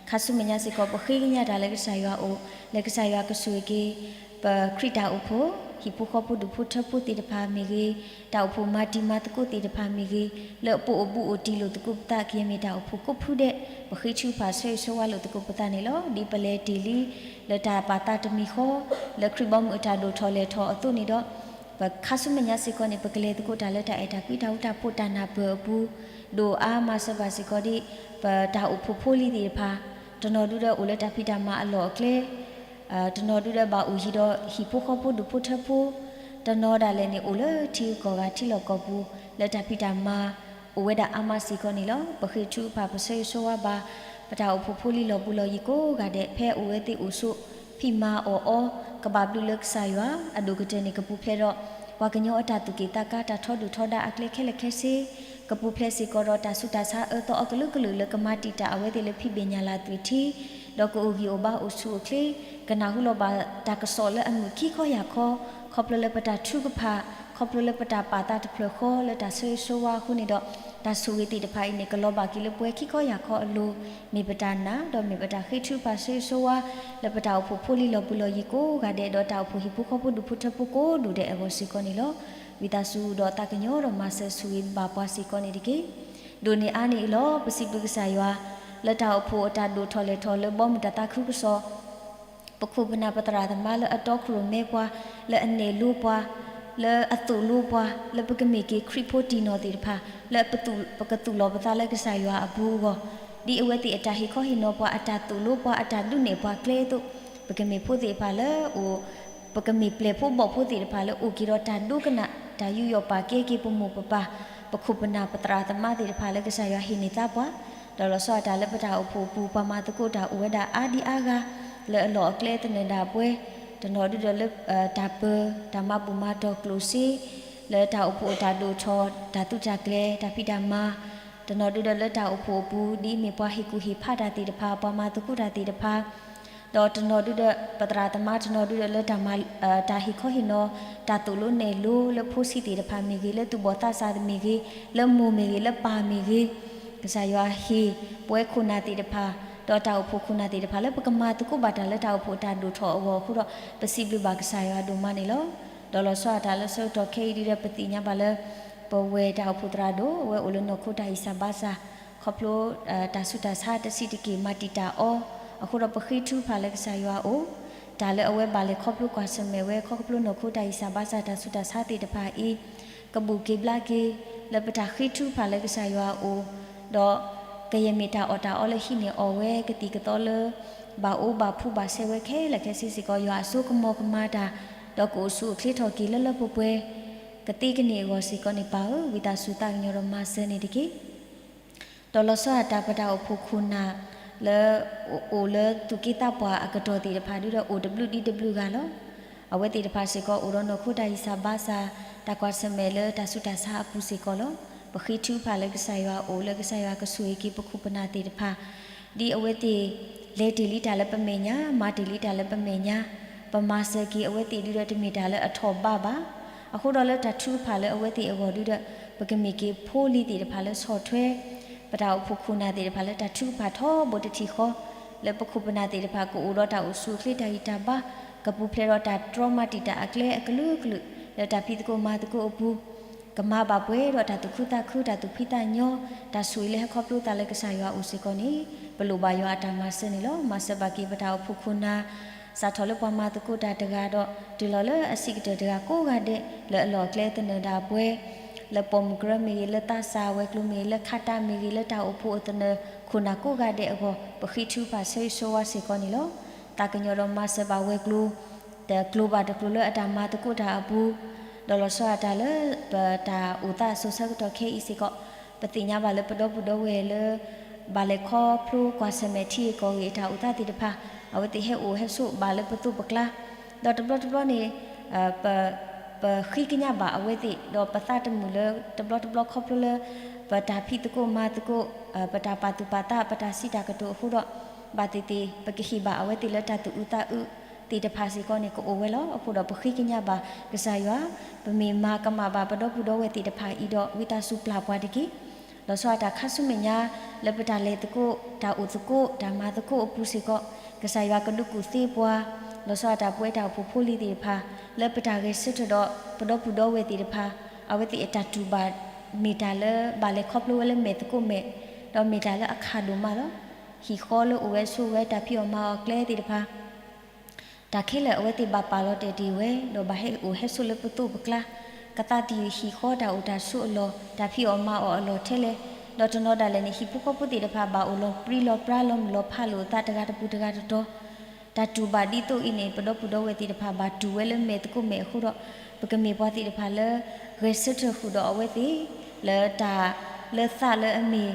ခါဆူမဲာ်ညါစ့ၢ်ကီး ပဃ့ကညးတၢ်လၢကစၢ်ယွၤအအိၣ် လၢကစၢ်ယွၤကဆိၣ်ဂ့ၤက့ၤ ပခရံာ်တၢ်အိၣ်ဖှိၣ် ဟံၣ်ဖိဃီဖိဒူၣ်ဖိထၢဖိသ့ၣ်တဖၣ်မ့ၢ်ဂ့ၤ, တၢ်အိၣ်ဖှိၣ်မၤတံၤမၤသကိးသ့ၣ်တဖၣ်မ့ၢ်ဂ့ၤ, လၢပအိၣ်ဘူးအိၣ်တံၢ်လိာ်သကိးပသးကယဲၢ်မ့ၢ်တၢ်အိၣ်ဖှိၣ်ကိးဖုဒဲး ပဃ့ထုကဖၣ်ဆၢဂ့ၤဆၢဝါလိာ်သကိးပသးန့ၣ်လီၤ. ဒ်ပလဲၤတ့ၢ်လံ လၢတၢ်ပာ်သးတမံၤဃီ လၢခရံာ်ဘီမုၢ်အတၢ်ဒိၣ်ထီၣ်လဲၤထီၣ်အသိးန့ၣ်ဒီး ပခါဆူမဲာ်ညါစ့ၢ်ကီးန့ၣ် ပကလဲၤသကိးတၢ်လၢတၢ်အဲၣ်တၢ်ကွံတၢ်ဃူတၢ်ဖိးတၢ်နၢ်ပၢၢ်အပူၤ ဒိၣ်အါမၤစၢၤဘၣ်စ့ၢ်ကီးဒ် ပတၢ်အိၣ်ဖှိၣ်ဖိလံၤသ့ၣ်တဖၣ် တနီၤဒုဒီးအိၣ်လၢတၢ်ဖံးတၢ်မၤအလီၢ်အကျဲ တနီၤဒုဒီးဘၣ်အိၣ်ယံၤဒီးဟံၣ်ဖိဃီဖိဒူၣ်ဖိထၢဖိ, တနီၤဒၣ်လဲာ်န့ၣ်အိၣ်လၢထံဂုၤကီၢ်ဂၤထံလီၢ်ကီၢ်ပူၤ လၢတၢ်ဖံးတၢ်မၤ အိၣ်ဝဲဒၣ်အါမးစ့ၢ်ကီးန့ၣ်လီၤ. ပဃ့ထုကဖၣ်ပဆၢဂ့ၤဆၢဝါဘၣ် ပတၢ်အိၣ်ဖှိၣ်ဖိလံၤလီၢ်ဘူးလီၢ်ယံၤကိးဂၤဒဲး ဖဲအိၣ်ဝဲသ့ၣ်အိၣ်ဆိး ဖံးမၤအီၣ်အီ ကဘၣ်ဘျုးလၢကစၢ်ယွၤ အဒိၣ်ကတၢၢ်န့ၣ် ကပူၤဖျဲးဒီး ပှၤကညီအတၢ်သူၣ်က့ၣ်သးကါ တၢ်ထီဒုၣ်ထီဒါအကျဲခဲလၢာ်ခဲဆ့ ကပူၤဖျဲးစ့ၢ်ကီးဒီး တၢ်ဆူးတၢ်ဆါအၢသီအကလုာ်ကလုာ်လၢကမၤတံာ်တာ်အဝဲသ့ၣ်လၢဖံးဘ့ၣ်ညၣ်လၢ်သွံၣ်ထံ ဒီးကအိၣ်ဂံၢ်အိၣ်ဘါအိၣ်ဆူၣ်အိၣ်ချ့ ကနၢ်ဟူလီၤဘၣ်တၢ်ကစီၣ်လၢအမုာ်ခံခီယၢ်ခီ ခီဖျိလၢပတၢ်ထုကဖၣ် ခီဖျိလၢပတၢ်ပာ်သးတဖျၢၣ်ဃီလၢတၢ်ဆၢဂ့ၤဆၢဝါအဃိန့ၣ်ဒီး တၢ်ဆိၣ်ဂ့ၤသ့ၣ်တဖၣ်အံၤန့ၣ် ကလီၤဘၣ်က့ၤလၢပှဲၤခံခီယၢ်ခီအလိၤ မ့ၢ်ပတၢ်နာ် ဒီးမ့ၢ်ပတၢ်ဃ့ထုကဖၣ်ဆၢဂ့ၤဆၢဝါ လၢပတၢ်အိၣ်ဖှိၣ်ဖိလံၤလီၢ်ဘူးလီၢ်ယံၤကိးဂၤဒဲး ဒီးတၢ်အိၣ်ဖှိၣ်ဟံၣ်ဖိဃီဖိဒူၣ်ဖိထၢဖိကိးဒူၣ်ဒဲးအဂီၢ်စ့ၢ်ကီးန့ၣ်လီၤ. ဝံသးစူၤဒီးသးကညီၤဒီးမၤစၢၤဆိၣ်ဂ့ၤဘၣ်ပှၤစ့ၢ်ကီးန့ၣ်တက့ၢ်. ဒိၣ်န့ၢ်အါန့ၢ်အံၤလီၤ ပစံးဘျုးကစၢ်ယွၤ လၢတၢ်အိၣ်ဖှိၣ်အတၢ်ဒိၣ်ထီၣ်လဲၤထီၣ်လၢဘီမုၢ်တၢ်သးခုကစီၣ် ပခိၣ်ပနၢ်ပသရၣ်သမါလၢအတီခိၣ်ရိၣ်မဲပှၤ, လၢအနဲၣ်လိပှၤ, လၢအသိၣ်လိပှၤ, လၢပကမ့ၢ်က့ၤခရံာ်ဖိတံၢ်နီၢ်သ့ၣ်တဖၣ်, လၢပကသူၣ်လီၤပသးလၢကစၢ်ယွၤအပူၤအဂီၢ်, ဒ်အဝဲသ့ၣ်အတၢ်ဟ့ၣ်ခီဟ့ၣ်နီၤပှၤ အတၢ်သိၣ်လိပှၤ အတၢ်ဒုးနဲၣ်ပှၤကျဲအသိး, ပကမ့ၢ်ဖိသ့ၣ်တဖၣ်လၢအိၣ် ပကမ့ၢ်ပျဲၢ်ဖိဘီၣ်ဖိသ့ၣ်တဖၣ်လၢအိၣ်က့ၤဒီးတၢ်ဒိကနၣ် တၢ်ယူးယီၣ်ပာ်ကဲက့ၤပမိၢ်ပပၢ်, ပခိၣ်ပနၢ်ပသရၣ်သမါသ့ၣ်တဖၣ်လၢကစၢ်ယွၤဟ့ၣ်န့ၢ်သါပှၤ, ဒီးလီၤဆီဒၣ်တၢ်လၢပတၢ်အိၣ်ဖှိၣ်အပူၤ ပှၤမၤသကိးတၢ်အိၣ်ဝဲဒၣ်အါဒံအါဂၤ လၢအလီၢ်အကျဲသနၢၣ်ဒၣ်ပှဲၤ တနီၤဒုဒီးလၢ တၢ်ပၢ တၢ်မၤဘူၣ်မၤတီၢ်ကျိၣ်စ့ လၢတၢ်အိၣ်ဖှိၣ်အတၢ်ဒိၣ်ထီၣ် တၢ်သုးတၢ်ကျဲၤ တၢ်ဖံးတၢ်မၤ, တနီၤဒုဒီးလၢတၢ်အိၣ်ဖှိၣ်အပူၤ ဒ်အမ့ၢ်ပှၤဟ့ၣ်ကူၣ်ဟ့ၣ်ဖးတၢ်သ့ၣ်တဖၣ် ပှၤမၤသကိးတၢ်သ့ၣ်တဖၣ်, ဒီးတနီၤဒုဒီး ပသရၣ်သမါ တနီၤဒုဒီးလၢတၢ်မၤ တၢ်ဟ့ၣ်ခီဟ့ၣ်နီၤ တၢ်သိၣ်လိနဲၣ်လိလၢဖိဆံးသ့ၣ်တဖၣ်မ့ၢ်ဂ့ၤ, လၢသူၣ်ဘီၣ်သးစၢ်မ့ၢ်ဂ့ၤ, လၢမိၢ်မ့ၢ်ဂ့ၤ, လၢပၢ်မ့ၢ်ဂ့ၤ, ကစၢ်ယွၤဟ့ၣ် ပဝဲခိၣ်နၢ်သ့ၣ်တဖၣ် ဒီးတၢ်အိၣ်ဖှိၣ်ခိၣ်နၢ်သ့ၣ်တဖၣ် လၢပကမၤသကိးဘၣ်တၢ်လၢတၢ်အိၣ်ဖှိၣ်တၢ်ဒိၣ်ထီၣ်အဂီၢ်အဃိဒီး ပစံးဘျုးဘၣ်ကစၢ်ယွၤဒိၣ်မးန့ၣ်လီၤ. ဒီးလီၤဆီဒၣ်တၢ်လၢဆၢကတီၢ်ခဲအံၤဒုဒီး ပသ့ၣ်ညါဘၣ်လၢ ပဝဲၢ်တၢ်အိၣ်ဖှိၣ်သရၣ်ဒိၣ် အဝဲအိၣ်လၢနီၢ်ခိတၢ်ဂံၢ်စၢ်ဘါစၢ် ခီဖျိ တၢ်ဆူးတၢ်ဆါတဆံးတက့ၢ် မၤတံာ်တာ်အီၤ, အဃိဒီးပဃ့ထုကဖၣ်လၢကစၢ်ယွၤအအိၣ်, တၢ်လၢအဝဲဘၣ်လဲၤခီဖျိကွၢ်ဆၢၣ်မဲာ်ဝဲ ခီဖျိနီၢ်ခိတၢ်ဂံၢ်စၢ်ဘါစၢ်တၢ်ဆူးတၢ်ဆါသ့ၣ်တဖၣ်အံၤ ကဘူၣ်က့ၤဘျါက့ၤ လၢပတၢ်ဃ့ထုကဖၣ်လၢကစၢ်ယွၤအအိၣ်, ဒီးကယဲၢ်မ့ၢ်တၢ်အီၣ်တၢ်အီလၢဟံးန့ၢ်အီၣ်ဝဲ ကသံၣ်ကသီလၢ ဘၣ်အိၣ်ဘၣ်ဖှူဘၣ်ဆဲးဝဲခဲလၢာ်ခဲဆ့စ့ၢ်ကီး ယွၤအစိကမီၤကမၤတၢ်, ဒီးကအိၣ်ဆူၣ်အိၣ်ချ့ထီၣ်က့ၤလၢလၢပှဲၤပှဲၤ ကသ့ကန့ၢ်အဂီၢ်စ့ၢ်ကီးန့ၣ် ပၢ်ဧၢ, ဝံသးစူၤသးကညီၤဒီးမၤစၢၤန့ၣ်တက့ၢ်. ဒီးလီၤဆီဒၣ်တၢ်ပတၢ်အိၣ်ဖှိၣ်ခိၣ်နၢ် လၢအိၣ်လၢသူၣ်က့သးပှၢ်အကတီၢ်သ့ၣ်တဖၣ်ဒုဒီး အိၣ်တဘျုးဒ်တဘျုးဂၤလီၤ. အဝဲသ့ၣ်တဖၣ်စ့ၢ်ကီး အိၣ်ဒီးနီၢ်ခိတၢ်ဂံၢ်စၢ်ဘါစၢ် တၢ်ကွၢ်ဆၢၣ်မဲာ်လၢတၢ်ဆူးတၢ်ဆါအပူၤစ့ၢ်ကီးလီၤ. ပဃ့ထုကဖၣ်လၢကစၢ်ယွၤအအိၣ် လၢကစၢ်ယွၤကဆိၣ်ဂ့ၤက့ၤပခိၣ်ပနၢ်သ့ၣ်တဖၣ် ဒ်အဝဲသ့ၣ် လဲၤတ့ၢ်လံတၢ်လၢပမဲာ်ညါ, မၤတ့ၢ်လံတၢ်လၢပမဲာ်ညါ, ပမၤစၢၤက့ၤအဝဲသ့ၣ်ဒုဒီး တမ့ၢ်တၢ်လၢအထီၣ်ဘးဘၣ်. အဃိဒီးလၢတၢ်ထုကဖၣ်လၢအဝဲသ့ၣ်အဂီၢ်ဒုဒီး ပကမ့ၢ်က့ၤဖိလံၤသ့ၣ်တဖၣ်လၢဆီၣ်ထွဲ ပတၢ်အိၣ်ဖှိၣ်ခိၣ်နၢ်သ့ၣ်တဖၣ်လၢတၢ်ထုကဖၣ်ထီဘိတထံၣ်ဃီ, လၢပခိၣ်ပနၢ်သ့ၣ်တဖၣ်ကအိၣ်ဒီးတၢ်အိၣ်ဆူၣ်အိၣ်ချ့တၢ်ဂံၢ်တၢ်ဘါ, ကပူၤဖျဲးဒီးတၢ်တြီမၤတံာ်တာ်အကျဲအကလုာ်ကလုာ် လၢတၢ်ဖံးသကိးမၤသကိးအပူၤ ကမၤဘၣ်ပှဲၤဒီးတၢ်သူၣ်ခုသးခု တၢ်သူၣ်ဖှံသးညီ, တၢ်ဆိၣ်ဂ့ၤလၢဟဲခီဖျိသးလၢကစၢ်ယွၤအအိၣ်စ့ၢ်ကီးန့ၣ် ပလိၣ်ဘၣ်ယွၤအတၢ်မၤစၢၤန့ၣ်လီၤ. မၤစၢၤဘၣ်က့ၤပတၢ်အိၣ်ဖှိၣ်ခိၣ်နၢ် စးထီၣ်လၢပှၤမၤသကိးတၢ်တဂၤဒီး တုၤလီၤလၢအဆံးကတၢၢ်တဂၤကိးဂၤဒဲး လၢအလီၢ်အကျဲသနၢၣ်ဒၣ်ပှဲၤ, လၢပိာ်မုၣ်ကရၢမ့ၢ်ဂ့ၤ, လၢသးစၢ်ဝဲၤကျိၤမ့ၢ်ဂ့ၤ, လၢခးတၢ်မ့ၢ်ဂ့ၤ, လၢတၢ်အိၣ်ဖှိၣ်အသနၢၣ်ခိၣ်နၢ်ကိးဂၤဒဲးအဂီၢ် ပဃ့ထုကဖၣ်ဆၢဂ့ၤဆၢဝါစ့ၢ်ကီးန့ၣ်လီၤ. သးကညီၤဒီးမၤစၢၤဘၣ်ဝဲၤကျိၤ တကျိၤဘၣ်တကျိၤလၢအတၢ်မၤသကိးတၢ်အပူၤ, ဒီးလီၤဆီဒၣ်တၢ်လၢပတၢ်အိၣ်သးအစိၤဆၢကတီၢ်ခဲအံၤစ့ၢ်ကီး, ပသ့ၣ်ညါဘၣ်လၢပဒီပုၢ်ဒီဝဲၢ်လၢ ဘၣ်လဲၤခီဖျိကွၢ်ဆၢၣ်မဲာ်ထံဂ့ၢ်ကီၢ်ဂ့ၢ်အတၢ်အိၣ်သးသ့ၣ်တဖၣ် အဝဲသ့ၣ်ဟဲအိၣ်ဟဲဆိးဘၣ်လၢပသိးပကျါ, ဒီးတဘျီတဘျီန့ၣ် ပဃ့ကညးဘၣ်အဝဲသ့ၣ် ဒီးပသးတမုာ်လၢတဘျီတဘျီခီဖျိလၢ ပတၢ်ဖံးသကိးမၤသကိး, ပတၢ်ပာ်သူၣ်ပာ်သး, ပတၢ်စံးတၢ်ကတိၤအဃိဒီး ဘၣ်သ့ၣ်သ့ၣ် ပကဟ့ၣ်ဘၣ်အဝဲသ့ၣ်လၢတၢ်သူၣ်အုးသးအုးသ့ၣ်တဖၣ်စ့ၢ်ကီးန့ၣ် ကအိၣ်ဝဲလီၤ. အဃိဒီးပဃ့ကညးဘၣ်ကစၢ်ယွၤ, ပမ့ၢ်မၤကမၣ်ဘၣ်ပဒီပုၢ်ဒီဝဲၢ်သ့ၣ်တဖၣ်အံၤဒီး ဝံသးစူၤပျၢ်ပှၤတက့ၢ်. လီၤဆီဒၣ်တၢ်ခါဆူမဲာ်ညါ လၢပတၢ်လဲၤသကိး တၢ်အိၣ်သကိး တၢ်မၤသကိးအပူၤစ့ၢ်ကီး ကစၢ်ယွၤကဒုးကူၣ်သ့ပှၤ, လီၤဆီဒၣ်တၢ်ပဝဲတၢ်အိၣ်ဖှိၣ်ဖိလံၤသ့ၣ်တဖၣ် လၢပတၢ်ဂဲၤဆၢထၢၣ်ဒီးပဒီပုၢ်ဒီဝဲၢ်သ့ၣ်တဖၣ် အဝဲသ့ၣ်အတၢ်တူၢ်ဘၣ် မ့ၢ်တၢ်လၢဘၣ်လဲၤခီဖျိဝဲလၢမဲာ်သကိးမဲာ်, ဒီးမ့ၢ်တၢ်လၢအခးဒိၣ်မးလီၤ. ဟံၣ်ဃီလၢအိၣ်ဝဲဆိးဝဲတၢ်ဖံးအီၣ်မၤအီၣ်အကျဲသ့ၣ်တဖၣ် တၢ်ခဲလၢာ်အဝဲသ့ၣ်ဘၣ်ပာ်လီၤတဲာ်တ့ၢ်ဝဲ ဒီးဘၣ်ဟဲအိၣ်ဟဲဆိးလၢပသိးပကျါ, ကသးသယုၢ်ဟံၣ်ဃီတၢ်အိၣ်တၢ်ဆိးအလီၢ် တၢ်ဖံးအီၣ်မၤအီၣ်အလီၢ်ထဲလဲၣ်, ဒီးတနီၤဒၣ်လဲာ်န့ၣ် ဟံၣ်ဖိဃီဖိသ့ၣ်တဖၣ်ဘၣ်အိၣ်လီၤပြံလီၤပြါလီၤမုၢ်လီၤဖးလိာ်အသးတဂၤတပူၤတဂၤတတီၤ, တၢ်တူၢ်ဘၣ်ဒ်သိးအံၤန့ၣ် ပဒီပုၢ်ဒီဝဲၢ်သ့ၣ်တဖၣ်ဘၣ်တူၢ်ဝဲလၢမဲာ်သကိးမဲာ်အဃိဒီး ပကမ့ၢ်ပှၤသ့ၣ်တဖၣ်လၢ ဂဲၤဆၢထၢၣ်ဃုာ်ဒီးအဝဲသ့ၣ် လၢတၢ်လၢသးလၢအမ့ၢ်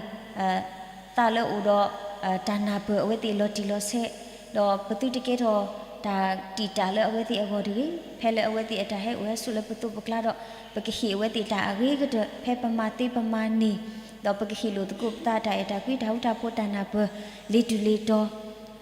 သးလၢအအိၣ်ဒီး တၢ်နၢ်ပၢၢ်အဝဲသ့ၣ်လီၤတံၢ်လီၤဆဲး, ဒီးပသုတကဲထီၣ်တၢ်တံာ်တာ်လၢအဝဲသ့ၣ်အဂီၢ်တဂ့ၤ. ဖဲလၢအဝဲသ့ၣ်အတၢ်ဟဲအိၣ်ဟဲဆိးလၢပသိးပကျါဒီး ပကဟ့ၣ်အဝဲသ့ၣ်တၢ်အဂ့ၤကတၢၢ် ဖဲပမၤသ့ပမၤန့ၢ်, ဒီးပကဟ့ၣ်လိာ်သကိးပသးတၢ်အဲၣ်တၢ်ကွံတၢ်ဃူတၢ်ဖိးတၢ်နၢ်ပၢၢ် လ့ၤတုၤလ့ၤတီၤ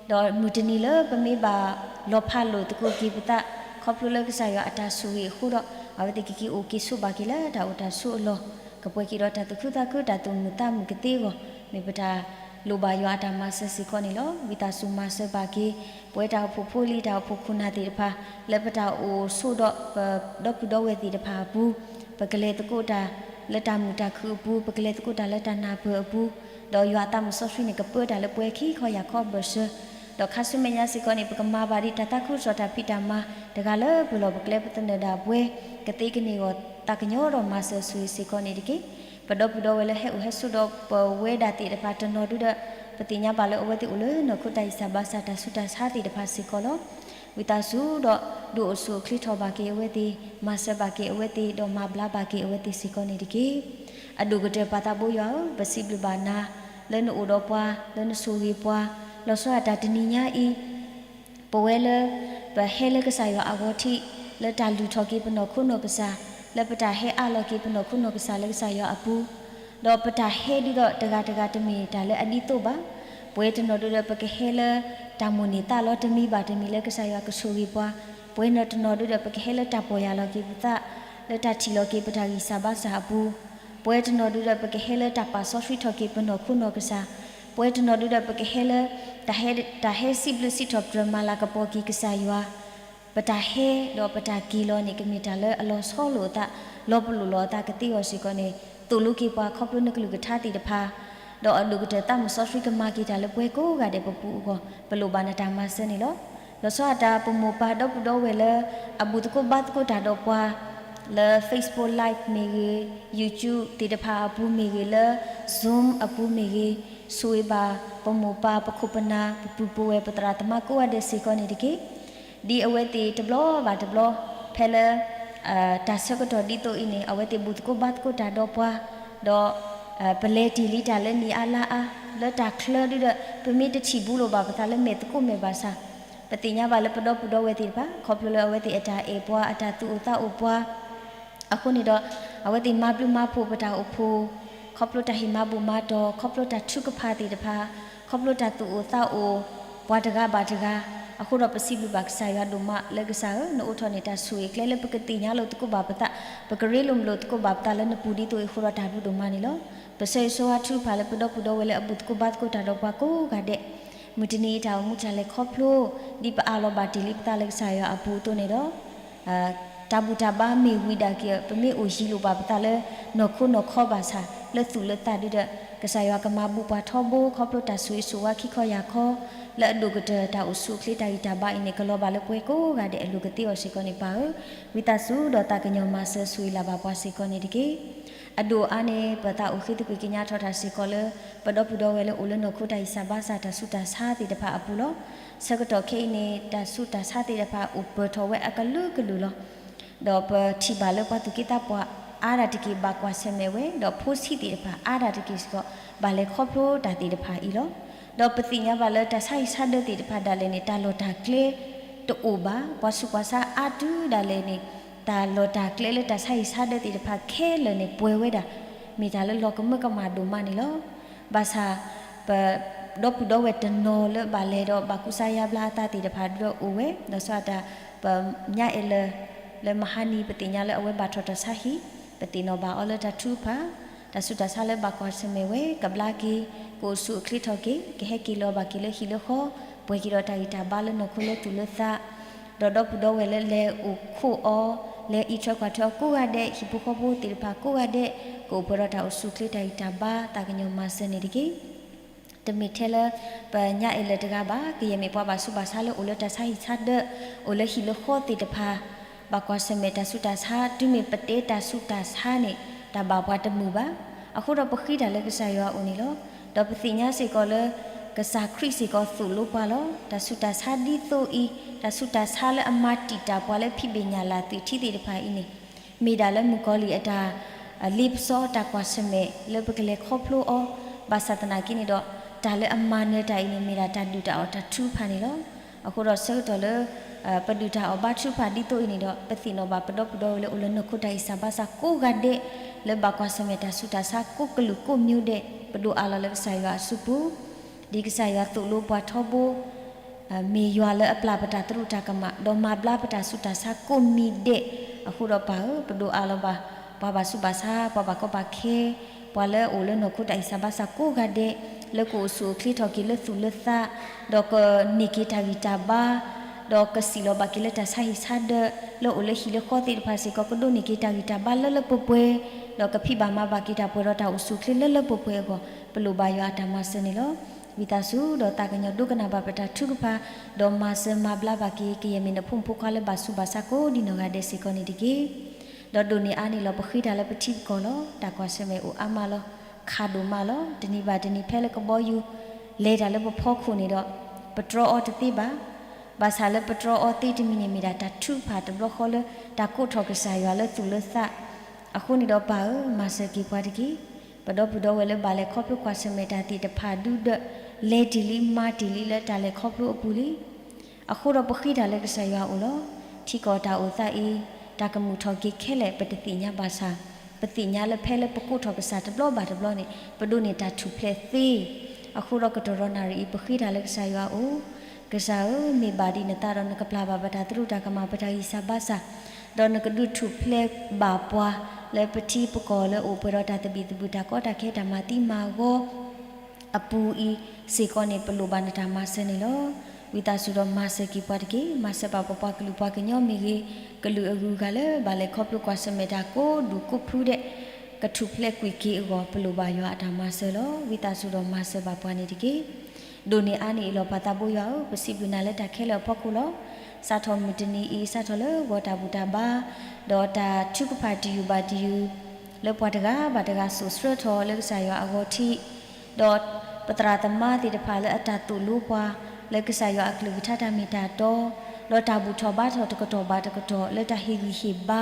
ဒီးမုၢ်တနံၤလၢပမ့ၢ်ဘၣ်လီၤဖးလိာ်သကိးက့ၤပသး ခီဖျိလၢကစၢ်ယွၤအတၢ်ဆိၣ်ဂ့ၤအဃိဒီး အဝဲသ့ၣ်ကက့ၤအိၣ်က့ၤဆိးဘၣ်က့ၤလၢတၢ်အိၣ်တၢ်ဆိးအလီၢ်, ကပှဲၤက့ၤဒီးတၢ်သူၣ်ခုသးခုတၢ်သူၣ်မုာ်သးမုာ်ကသ့အဂီၢ် မ့ၢ်ပတၢ်လိၣ်ဘၣ်ယွၤအတၢ်မၤစၢၤစ့ၢ်ကီးန့ၣ်လီၤ. ဝံသးစူၤမၤစၢၤဘၣ်က့ၤ ပဝဲတၢ်အိၣ်ဖှိၣ်ဖိလံၤတၢ်အိၣ်ဖှိၣ်ခိၣ်နၢ်သ့ၣ်တဖၣ် လၢပတၢ်အိၣ်ဆိးဒီးပဒီပုၢ်ဒီဝဲၢ်သ့ၣ်တဖၣ်အပူၤ ပကလဲၤသကိးတၢ်လၢတၢ်မုာ်တၢ်ခုၣ်အပူၤ, ပကလဲၤသကိးတၢ်လၢတၢ်နၢ်ပၢၢ်အပူၤ, ဒီးယွၤအသးမုၢ်စီဆှံန့ၣ် ကပၢတၢ်လၢပှဲၤခံခီယၢ်ခီအဘၢၣ်စၢၤ, ဒီးခါဆူမဲာ်ညါစ့ၢ်ကီးန့ၣ် ပကမၤဘၣ်ဒ်တၢ်သးခုကစီၣ်တၢ်ဖံးတၢ်မၤ တဂၤလၢပလီၢ်ပကျဲပသနၢၣ်ဒၣ်ပှဲၤ ကသ့ကန့ၢ်အဂီၢ် သးကညီၤဒီးမၤစၢၤဆိၣ်ဂ့ၤစ့ၢ်ကီးန့ၣ်တက့ၢ်. ပဒီပုၢ်ဒီဝဲၢ်လၢဟဲအိၣ်ဟဲဆိးဒီးပဝဲဒၣ်သ့ၣ်တဖၣ်တနီၤဒုဒီး ပသ့ၣ်ညါဘၣ်လၢအဝဲသ့ၣ်အိၣ်လၢနီၢ်ခိတၢ်ဂံၢ်စၢ်ဘါစၢ်တၢ်ဆူးတၢ်ဆါသ့ၣ်တဖၣ်စ့ၢ်ကီးလီၤ. ဝံသးစူၤဒီး ဒုးအိၣ်ဆူၣ်အိၣ်ချ့ထီၣ်ဘၣ်က့ၤအဝဲသ့ၣ်, မၤစၢၤဘၣ်က့ၤအဝဲသ့ၣ်, ဒီးမၤဘျါဘၣ်က့ၤအဝဲသ့ၣ်စ့ၢ်ကီးန့ၣ်တက့ၢ်. အဒိၣ်ကတၢၢ်ပၢ်သးဘိယွၤဧၢ, ပစံးဘျုးဘၣ်နၤ လၢနအိၣ်ဒီးပှၤ, လၢနဆိၣ်ဂ့ၤပှၤ, လီၤဆီဒၣ်တၢ်တနံၤညါအံၤ ပဝဲလၢ ပဟဲလၢကစၢ်ယွၤအဂီၤထံး လၢတၢ်လုၢ်ထီၣ်က့ၤပနီၢ်ခိနီၢ်ကစၢ်, လၢပတၢ်ဟဲအးလီၤက့ၤပနီၢ်ခိနီၢ်ကစၢ်လၢကစၢ်ယွၤအပူၤ, ဒီးပတၢ်ဟဲဒုးဒီးတဂၤတဂၤတမ့ၢ်တၢ်လၢအဒ်သိးဘၣ်. ပှဲၤတနီၤဒုးဒီးပကဟဲလၢ တၢ်မိၣ်န့ၢ်သးလီၤတမံၤဘၣ်တမံၤလၢကစၢ်ယွၤကဆိၣ်ဂ့ၤပှၤ, ပှဲၤနီၢ်တနီၤဒုးဒီးပကဟဲလၢတၢ်ပီၢ်ယၢ်လီၤက့ၤပသး, လၢတၢ်ထံၣ်လီၤက့ၤပတၢ်ဂံၢ်စၢ်ဘါစၢ်အပူၤ, ပှဲၤတနီၤဒုးဒီးပကဟဲလၢတၢ်ပာ်စီဆှံထီၣ်က့ၤပနီၢ်ခိနီၢ်ကစၢ်, ပှဲၤတနီၤဒုးဒီးပကဟဲလၢ တၢ်ဟဲ တၢ်ဟဲစံးဘျုးစံးထီၣ်ပတြၢၤမၤလၤကပီၤက့ၤကစၢ်ယွၤ, ပတၢ်ဟဲဒီးပတၢ်က့ၤလီၤန့ၣ် ကမ့ၢ်တၢ်လၢအလီၤဆီလိာ်အသး, လီၤပလိာ်လီၤအသးကသ့အီၤစ့ၢ်ကီးန့ၣ်, သိၣ်လိက့ၤပှၤခီဖျိနကလုၢ်ကထါသ့ၣ်တဖၣ်, ဒီးအဒိၣ်ကတၢၢ်သးမုၢ်စီဆှံကမၤက့ၤတၢ်လၢပှၤကိးဂၤဒဲးပပူၤအဂီၢ် ပလိၣ်ဘၣ်နတၢ်မၤစၢၤန့ၣ်လီၤ. လီၤဆီဒၣ်တၢ်ပမိၢ်ပၢ်ဒီပုၢ်ဒီဝဲၢ်လၢ အဘူၣ်သကိးဘါသကိးတၢ်ဒီးပှၤ လၢ Facebook Live မ့ၢ်ဂ့ၤ, YouTube သ့ၣ်တဖၣ်အပူၤမ့ၢ်ဂ့ၤ, လၢ Zoom အပူၤမ့ၢ်ဂ့ၤ, ဆိၣ်ဂ့ၤဘၣ်ပမိၢ်ပၢ်ပခိၣ်ပနၢ် ပပုၢ်ပဝဲၢ်ပသရၣ်သမါကိးဂၤဒဲးစ့ၢ်ကီးန့ၣ်တက့ၢ်. ဒ်အဝဲသ့ၣ်တဘျီဘၣ်တဘျီ ဖဲလၢ တၢ်ဆၢကတီၢ်ဒ်သိးအံၤန့ၣ် အဝဲသ့ၣ်ဘူၣ်သကိးဘါသကိးတၢ်ဒီးပှၤ, ဒီး ပလဲၤတ့ၢ်လံတၢ်လၢနံၣ်အါလါအါ လၢတၢ်ချၢဒုဒီး ပမ့ၢ်တထံၣ်ဘူးလိာ်ဘၣ်ပသးလၢမဲာ်သကိးမဲာ်ဘၣ်ဆၣ်, ပသ့ၣ်ညါဘၣ်လၢပဒီပုၢ်ဒီဝဲၢ်သ့ၣ်တဖၣ် ခီဖျိလၢအဝဲသ့ၣ်အတၢ်အဲၣ်ပှၤ အတၢ်သူၣ်အိၣ်သးအိၣ်ပှၤ အဃိန့ၣ်ဒီး အဝဲသ့ၣ်မၤဘျုးမၤဖှိၣ်ပတၢ်အိၣ်ဖှိၣ်, ခီဖျိတၢ်ဟ့ၣ်မၤဘူၣ်မၤတီၢ်, ခီဖျိတၢ်ထုကဖၣ်သ့ၣ်တဖၣ်, ခီဖျိတၢ်သူၣ်အိၣ်သးအိၣ် ပှၤတဂၤဘၣ်တဂၤ, အဃိဒီးပစံးဘျုးဘၣ်ကစၢ်ယွၤဒိၣ်မးလၢကစၢ်ဧၢ, နအိးထီၣ်န့ၢ်တၢ်ဆိၣ်ဂ့ၤကျဲလၢပကသ့ၣ်ညါလိာ်သကိးဘၣ်ပသး, ပကရ့လိာ်မုာ်လိာ်သကိးဘၣ်ပသးလၢနပူၤဒ်သိးအံၤအဃိဒီးတၢ်ဘျုးဒိၣ်မးန့ၣ်လီၤ. ပဆၢဂ့ၤဆၢဝါထုကဖၣ်လၢပဒီပုၢ်ဒီဝဲၢ်လၢအဘူၣ်သကိးဘါသကိးတၢ်ဒီးပှၤကိးဂၤဒဲး, မုၢ်တနံၤအံၤတၢ်အိၣ်မူတၢ်လဲၤခီဖျိ ဒ်ပအးလီၤဘၣ်တ့ၢ်လံပသးလၢကစၢ်ယွၤအပူၤအသိးန့ၣ်ဒီး တၢ်ဘူၣ်တၢ်ဘါမ့ၢ်ဝံၤဒၣ်က့ၤ ပမ့ၢ်အိၣ်ယံၤလိာ်ဘၣ်ပသးလၢ နီၢ်ခိနီၢ်ခီဘၣ်ဆၣ် လၢသူၣ်လၢသးဒုဒီး ကစၢ်ယွၤကမၤဘူၣ်ပှၤထီဘိ ခီဖျိတၢ်ဆိၣ်ဂ့ၤဆိၣ်ဝါခံခီယၢ်ခီ လၢအဒိၣ်ကတၢၢ်တၢ်အိၣ်ဆူၣ်အိၣ်ချ့တၢ်ဂံၢ်တၢ်ဘါအံၤန့ၣ် ကလီၤဘၣ်လၢပှၤကိးဂၤဒဲးအလိၤကသ့အီၤစ့ၢ်ကီးန့ၣ်ပၢ်ဧၢ, ဝံသးစူၤဒီးသးကညီၤမၤစၢၤဆိၣ်ဂ့ၤလၢ်ဘၣ်ပှၤစ့ၢ်ကီးန့ၣ်တက့ၢ်. အဒိၣ်အါန့ၣ် ပသးအိၣ်ဃ့သကွံာ်ကညးထီၣ်တၢ်စ့ၢ်ကီးလၢ ပဒီပုၢ်ဒီဝဲၢ်လၢအိၣ်လၢနီၢ်ခိတၢ်ဂံၢ်စၢ်ဘါစၢ်တၢ်ဆူးတၢ်ဆါသ့ၣ်တဖၣ်အပူၤလီၤ. ဆၢကတီၢ်ခဲအံၤန့ၣ် တၢ်ဆူးတၢ်ဆါသ့ၣ်တဖၣ်အိၣ်ပၢၢ်ထီၣ်ဝဲအကလုာ်ကလုာ်လီၤ. ဒီးပထံၣ်ဘၣ်လၢပှၤသူၣ်က့သးပှၢ်အါဒၣ်တက့ၢ်ဘၣ်ကွၢ်ဆၢၣ်မဲာ်ဝဲ ဒီးဖိဆံးသ့ၣ်တဖၣ်အါဒၣ်တက့ၢ်စ့ၢ်ကီး ဘၣ်လဲၤခီဖျိတၢ်သ့ၣ်တဖၣ်အံၤလီၤ. ဒီးပသ့ၣ်ညါဘၣ်လၢတၢ်ဆါဟံၣ်ဆါဒၢသ့ၣ်တဖၣ်ဒၣ်လဲာ်န့ၣ် တၢ်လီၢ်တၢ်ကျဲတအိၣ်ဘၣ်, ပှၤဆူးပှၤဆါအါတုၤဒၣ်လဲာ်န့ၣ် တၢ်လီၢ်တၢ်ကျဲလၢတၢ်ဆါဟံၣ်ဆါဒၢသ့ၣ်တဖၣ်ခဲလၢာ်န့ၣ် ပှဲၤဝဲဒၣ် မ့ၢ်တၢ်လၢလီၤကမၢကမၣ်ဒိၣ်မးန့ၣ်လီၤ. ဘၣ်ဆၣ် ပဒီပုၢ်ဒီဝဲၢ်တနီၤလၢဘၣ်လဲၤဒီးဘၣ်ကူစါယါဘျါအသးသ့ၣ်တဖၣ်ဒုဒီးအိၣ်ဝဲ, ဒီးဆီတၢ် ပညါအဲၣ်လၢာ် လၢမဟါနံၤ ပသ့ၣ်ညါလၢအဝဲဘၣ်ထီၣ်တၢ်ဆါဟံၣ်, ပသ့ၣ်နီၣ်ဘၣ်အီၤလၢတၢ်ထုကဖၣ်, တၢ်ဆူးတၢ်ဆါလၢဘၣ်ကွၢ်ဆၢၣ်မဲာ်ဝဲ ကဘျါက့ၤ, ကအိၣ်ဆူၣ်အိၣ်ချ့ထီၣ်က့ၤ, ကဟဲက့ၤလီၤဘၣ်က့ၤလၢဟံၣ်လၢဃီ, ပှဲၤက့ၤဒီးတၢ်ဂံၢ်တၢ်ဘါလၢနီၢ်ခိလၢသူၣ်လၢသး ဒီးဒီပုၢ်ဒီဝဲၢ်လၢလဲၤအိၣ်ခိးအီၤ, လဲၤအံးထွဲကွၢ်ထွဲအီၤကိးဂၤဒဲး, ဟံၣ်ဖိဃီဖိသ့ၣ်တဖၣ်ကိးဂၤဒဲး, ကအိၣ်ပှဲၤဒီးတၢ်အိၣ်ဆူၣ်အိၣ်ချ့တၢ်ဂံၢ်တၢ်ဘါ သးကညီၤမၤစၢၤန့ၣ်တက့ၢ်. တမ့ၢ်ထဲလၢ ပညါအဲၣ်လၢာ်တဂၤဘၣ်, ကယဲၢ်မ့ၢ်ပှၤဘၣ်ဆူးဘၣ်ဆါလၢအိၣ်လၢတၢ်ဆါဟံၣ်ဆါဒၢ, အိၣ်လၢဟံၣ်လၢဃီသ့ၣ်တဖၣ်, ဘၣ်ကွၢ်ဆၢၣ်မဲာ်တၢ်ဆူးတၢ်ဆါ, တုၤမ့ၢ်ပတဲတၢ်ဆူးတၢ်ဆါန့ၣ် တၢ်ဘၣ်ပှၤတမုာ်ဘၣ်. အဃိဒီးပဃ့တၢ်လၢကစၢ်ယွၤအအိၣ်န့ၣ်လီၤ. ဒီးပသ့ၣ်ညါစ့ၢ်ကီးလၢ ကစၢ်ခရံာ်စ့ၢ်ကီးသိၣ်လိပှၤလီၤ. တၢ်ဆူးတၢ်ဆါဒ်သိးအံၤ, တၢ်ဆူးတၢ်ဆါလၢအမၤတံာ်တာ်ပှၤလၢဖံးဘ့ၣ်ညၣ်လၢ်သွံၣ်ထံသ့ၣ်တဖၣ်အံၤန့ၣ် မ့ၢ်ဒၣ်လၢမုၣ်ကီၤလံၢ်အတၢ် လ့ပစီတၢ်ကွၢ်ဆၢၣ်မဲာ်လၢပကလဲၤခီဖျိအီၤ, ဘၣ်ဆၣ်သနာ်က့န့ၣ်ဒီး တၢ်လၢအမၤနၢၤတၢ်အံၤန့ၣ် မ့ၢ်ဒၣ်တၢ်ဒုၣ်တၢ်အီၣ်တၢ်ထုကဖၣ်န့ၣ်လီၤ. အဃိဒီးဆၢကတီၢ်လၢ ပဒုၣ်တၢ်အီၣ်ဘါထုကဖၣ်ဒ်သိးအံၤန့ၣ်ဒီး ပသ့ၣ်နီၣ်ဘၣ်ပဒီပုၢ်ဒီဝဲၢ်လၢအိၣ်လၢနီၢ်ခိတၢ်ဂံၢ်စၢ်ဘါစၢ်ကိးဂၤဒဲး လၢဘၣ်ကွၢ်ဆၢၣ်မဲာ်တၢ်ဆူးတၢ်ဆါကိးကလုာ်ကိးမျိုးဒဲး ပဒိးအးလီၤလၢကစၢ်ယွၤအစုပူၤ ဒ်ကစၢ်ယွၤသိၣ်လိပှၤထီဘိ မ့ၢ်ယွၤလၢအပျၢ်ပတၢ်သရူးတၢ်ကမၣ် ဒီးမၤဘျါပတၢ်ဆူးတၢ်ဆါကိးမံၤဒဲး အဃိဒီးပၢ်ဧၢ, ပဒိးအးလီၤဘၣ် ပှၤဘၣ်ဆူးဘၣ်ဆါ, ပှၤဘၣ်ကီဘၣ်ခဲ, ပှၤလၢအအိၣ်လၢနီၢ်ခိတၢ်ဂံၢ်စၢ်ဘါစၢ်ကိးဂၤဒဲး လၢကအိၣ်ဆူၣ်အိၣ်ချ့ထီၣ်က့ၤလၢသူၣ်လၢသး, ဒီးကန့ၢ်က့ၤတၢ်ဂံၢ်တၢ်ဘါ, ဒီးကစံၣ်လီၤဘၣ်က့ၤလၢတၢ်ဆါဟံၣ်ဆါဒၢ, လၢအိၣ်လၢဟံၣ်လၢဃီသ့ၣ်တဖၣ်စ့ၢ်ကီး ကဒိးန့ၢ်က့ၤတၢ်ဂံၢ်တၢ်ဘါလၢလၢပှဲၤပှဲၤ, ဒီးကဖံးဘၣ်မၤဘၣ်က့ၤတၢ်ပှဲၤဒီးတၢ်အိၣ်ဆူၣ်အိၣ်ချ့လၢလၢပှဲၤပှဲၤအဂီၢ် ပလိၣ်ဘၣ်ယွၤအတၢ်မၤစၢၤန့ၣ်လီၤ. ဝံသးစူၤဒီးသးကညီၤဒိကနၣ်ဘၣ်ပတၢ်ထုကဖၣ်, ဒီးမၤစၢၤမၤဘျါဘၣ်က့ၤ ကယဲၢ်မ့ၢ်နဖိမုၣ်ဖိခွါလၢဘၣ်ဆူးဘၣ်ဆါကိးဒ်နီၢ်ဂၤဒဲးစ့ၢ်ကီးန့ၣ်တက့ၢ်. ဒီးဒိၣ်န့ၢ်အါန့ၢ်လီၤ ပဃ့တၢ်လၢပထံပကီၢ်လီၤ. တၢ်ကွၢ်ဆၢၣ်မဲာ်အိၣ်အါမးလီၤ. ခးဒိၣ်မးလီၤ. တနံၤဘၣ်တနံၤဖဲလၢကဘီယူၤ လဲၤတၢ်လၢပဖီခိၣ်န့ၣ်ဒီး ပတြီအီၤတသ့ဘၣ်. ဘၣ်ဆၣ်လၢပတြီအီၤသ့တမံၤန့ၣ် မ့ၢ်ဒၣ်တၢ်ထုကဖၣ်တဘျီဃီလၢ တၢ်ကိးထီၣ်ကစၢ်ယွၤလၢသူၣ်လၢသး အဃိန့ၣ်ဒီးပၢ်ဧၢ, မၤစၢၤက့ၤပှၤတက့ၢ်. ပဒီပုၢ်ဒီဝဲၢ်လၢဘၣ်လဲၤခီဖျိကွၢ်ဆၢၣ်မဲာ်တၢ်သ့ၣ်တဖၣ်ဒုဒီး လဲၤတ့ၢ်လံမၤတ့ၢ်လံလၢတၢ်လဲၤခီဖျိအပူၤလံ. အဃိဒီးပဃ့တၢ်လၢကစၢ်ယွၤအအိၣ်လီၤ. ထံကီၢ်တၢ်အိၣ်သးအံၤ, တၢ်ကမုာ်ထီၣ်က့ၤခဲလၢာ် ပတသ့ၣ်ညါဘၣ်ဆၣ်, ပသ့ၣ်ညါလၢဖဲလၢပကိးထီၣ်ကစၢ်တဘျီဘၣ်တဘျီန့ၣ် ပဒိးန့ၢ်တၢ်ထူၣ်ဖျဲးသ့. အဃိဒီးကတီၢ်ဒီးနၣ်ရံၣ်အံၤ ပဃ့တၢ်လၢကစၢ်ယွၤအအိၣ်, ကစၢ်ဧၢ, မ့ၢ်ဘၣ်ဒ်နသးဒီးနကပျၢ်ဘၣ်ပတၢ်သရူးတၢ်ကမၣ် ပတၢ်ဂံၢ်စၢ်ဘါစၢ်, ဒီးနကဒုးထူၣ်ဖျဲးဘၣ်ပှၤ လၢပထံပကီၢ်လၢအိၣ်ပှဲၤဒီးတၢ်သဘံၣ်သဘုၣ် တၢ်ကီတၢ်ခဲ တၢ်မၤသံမၤဂီၤ အပူၤအံၤစ့ၢ်ကီးန့ၣ် ပလိၣ်ဘၣ်နတၢ်မၤစၢၤန့ၣ်လီၤ. ဝံသးစူၤဒီးမၤစၢၤက့ၤပှၤတက့ၢ်. မၤစၢၤဘၣ်ပပှၤကလုာ်ပှၤကညီမ့ၢ်ဂ့ၤ, ကလုာ်အဂုၤအဂၤလၢဘၣ်လဲၤခီဖျိကွၢ်ဆၢၣ်မဲာ်တၢ်ကိးဒူၣ်ကိးဖုဒဲး ကထူၣ်ဖျဲးကွံာ်က့ၤအဂီၢ် ပလိၣ်ဘၣ်ယွၤအတၢ်မၤစၢၤလီၤ. ဝံသးစူၤဒီးမၤစၢၤဘၣ်ပှၤန့ၣ်တက့ၢ်. ဒိၣ်န့ၢ်အါန့ၢ်အံၤလီၤ ပၢ်သးဘိယွၤဧၢ, ပစံးဘျုးနၤလၢတၢ်ခဲလၢာ်အဖီခိၣ်လီၤ. စးထီၣ်မုၢ်တနံၤအံၤ စးထီၣ်လၢဂီၤတၢ်ဘူၣ်တၢ်ဘါ ဒီးတၢ်ထုကဖၣ်တယုၢ်ဘၣ်တယုၢ် လၢပှၤတဂၤဘၣ်တဂၤစိာ်ဆှၢထီၣ်လၢကစၢ်ယွၤအဂီၢ်ထံး, ဒီးပသရၣ်သမါသ့ၣ်တဖၣ်လၢအတၢ်သိၣ်လိပှၤ လၢကစၢ်ယွၤအကလုၢ်ကထါတၢ်မ့ၢ်တၢ်တီ, ဒီးတၢ်ဘူၣ်ထီၣ်ဘါထီၣ်တကတီၢ်ဘၣ်တကတီၢ် လၢတၢ်ဟ့ၣ်ဂံၢ်ဟ့ၣ်ဘါ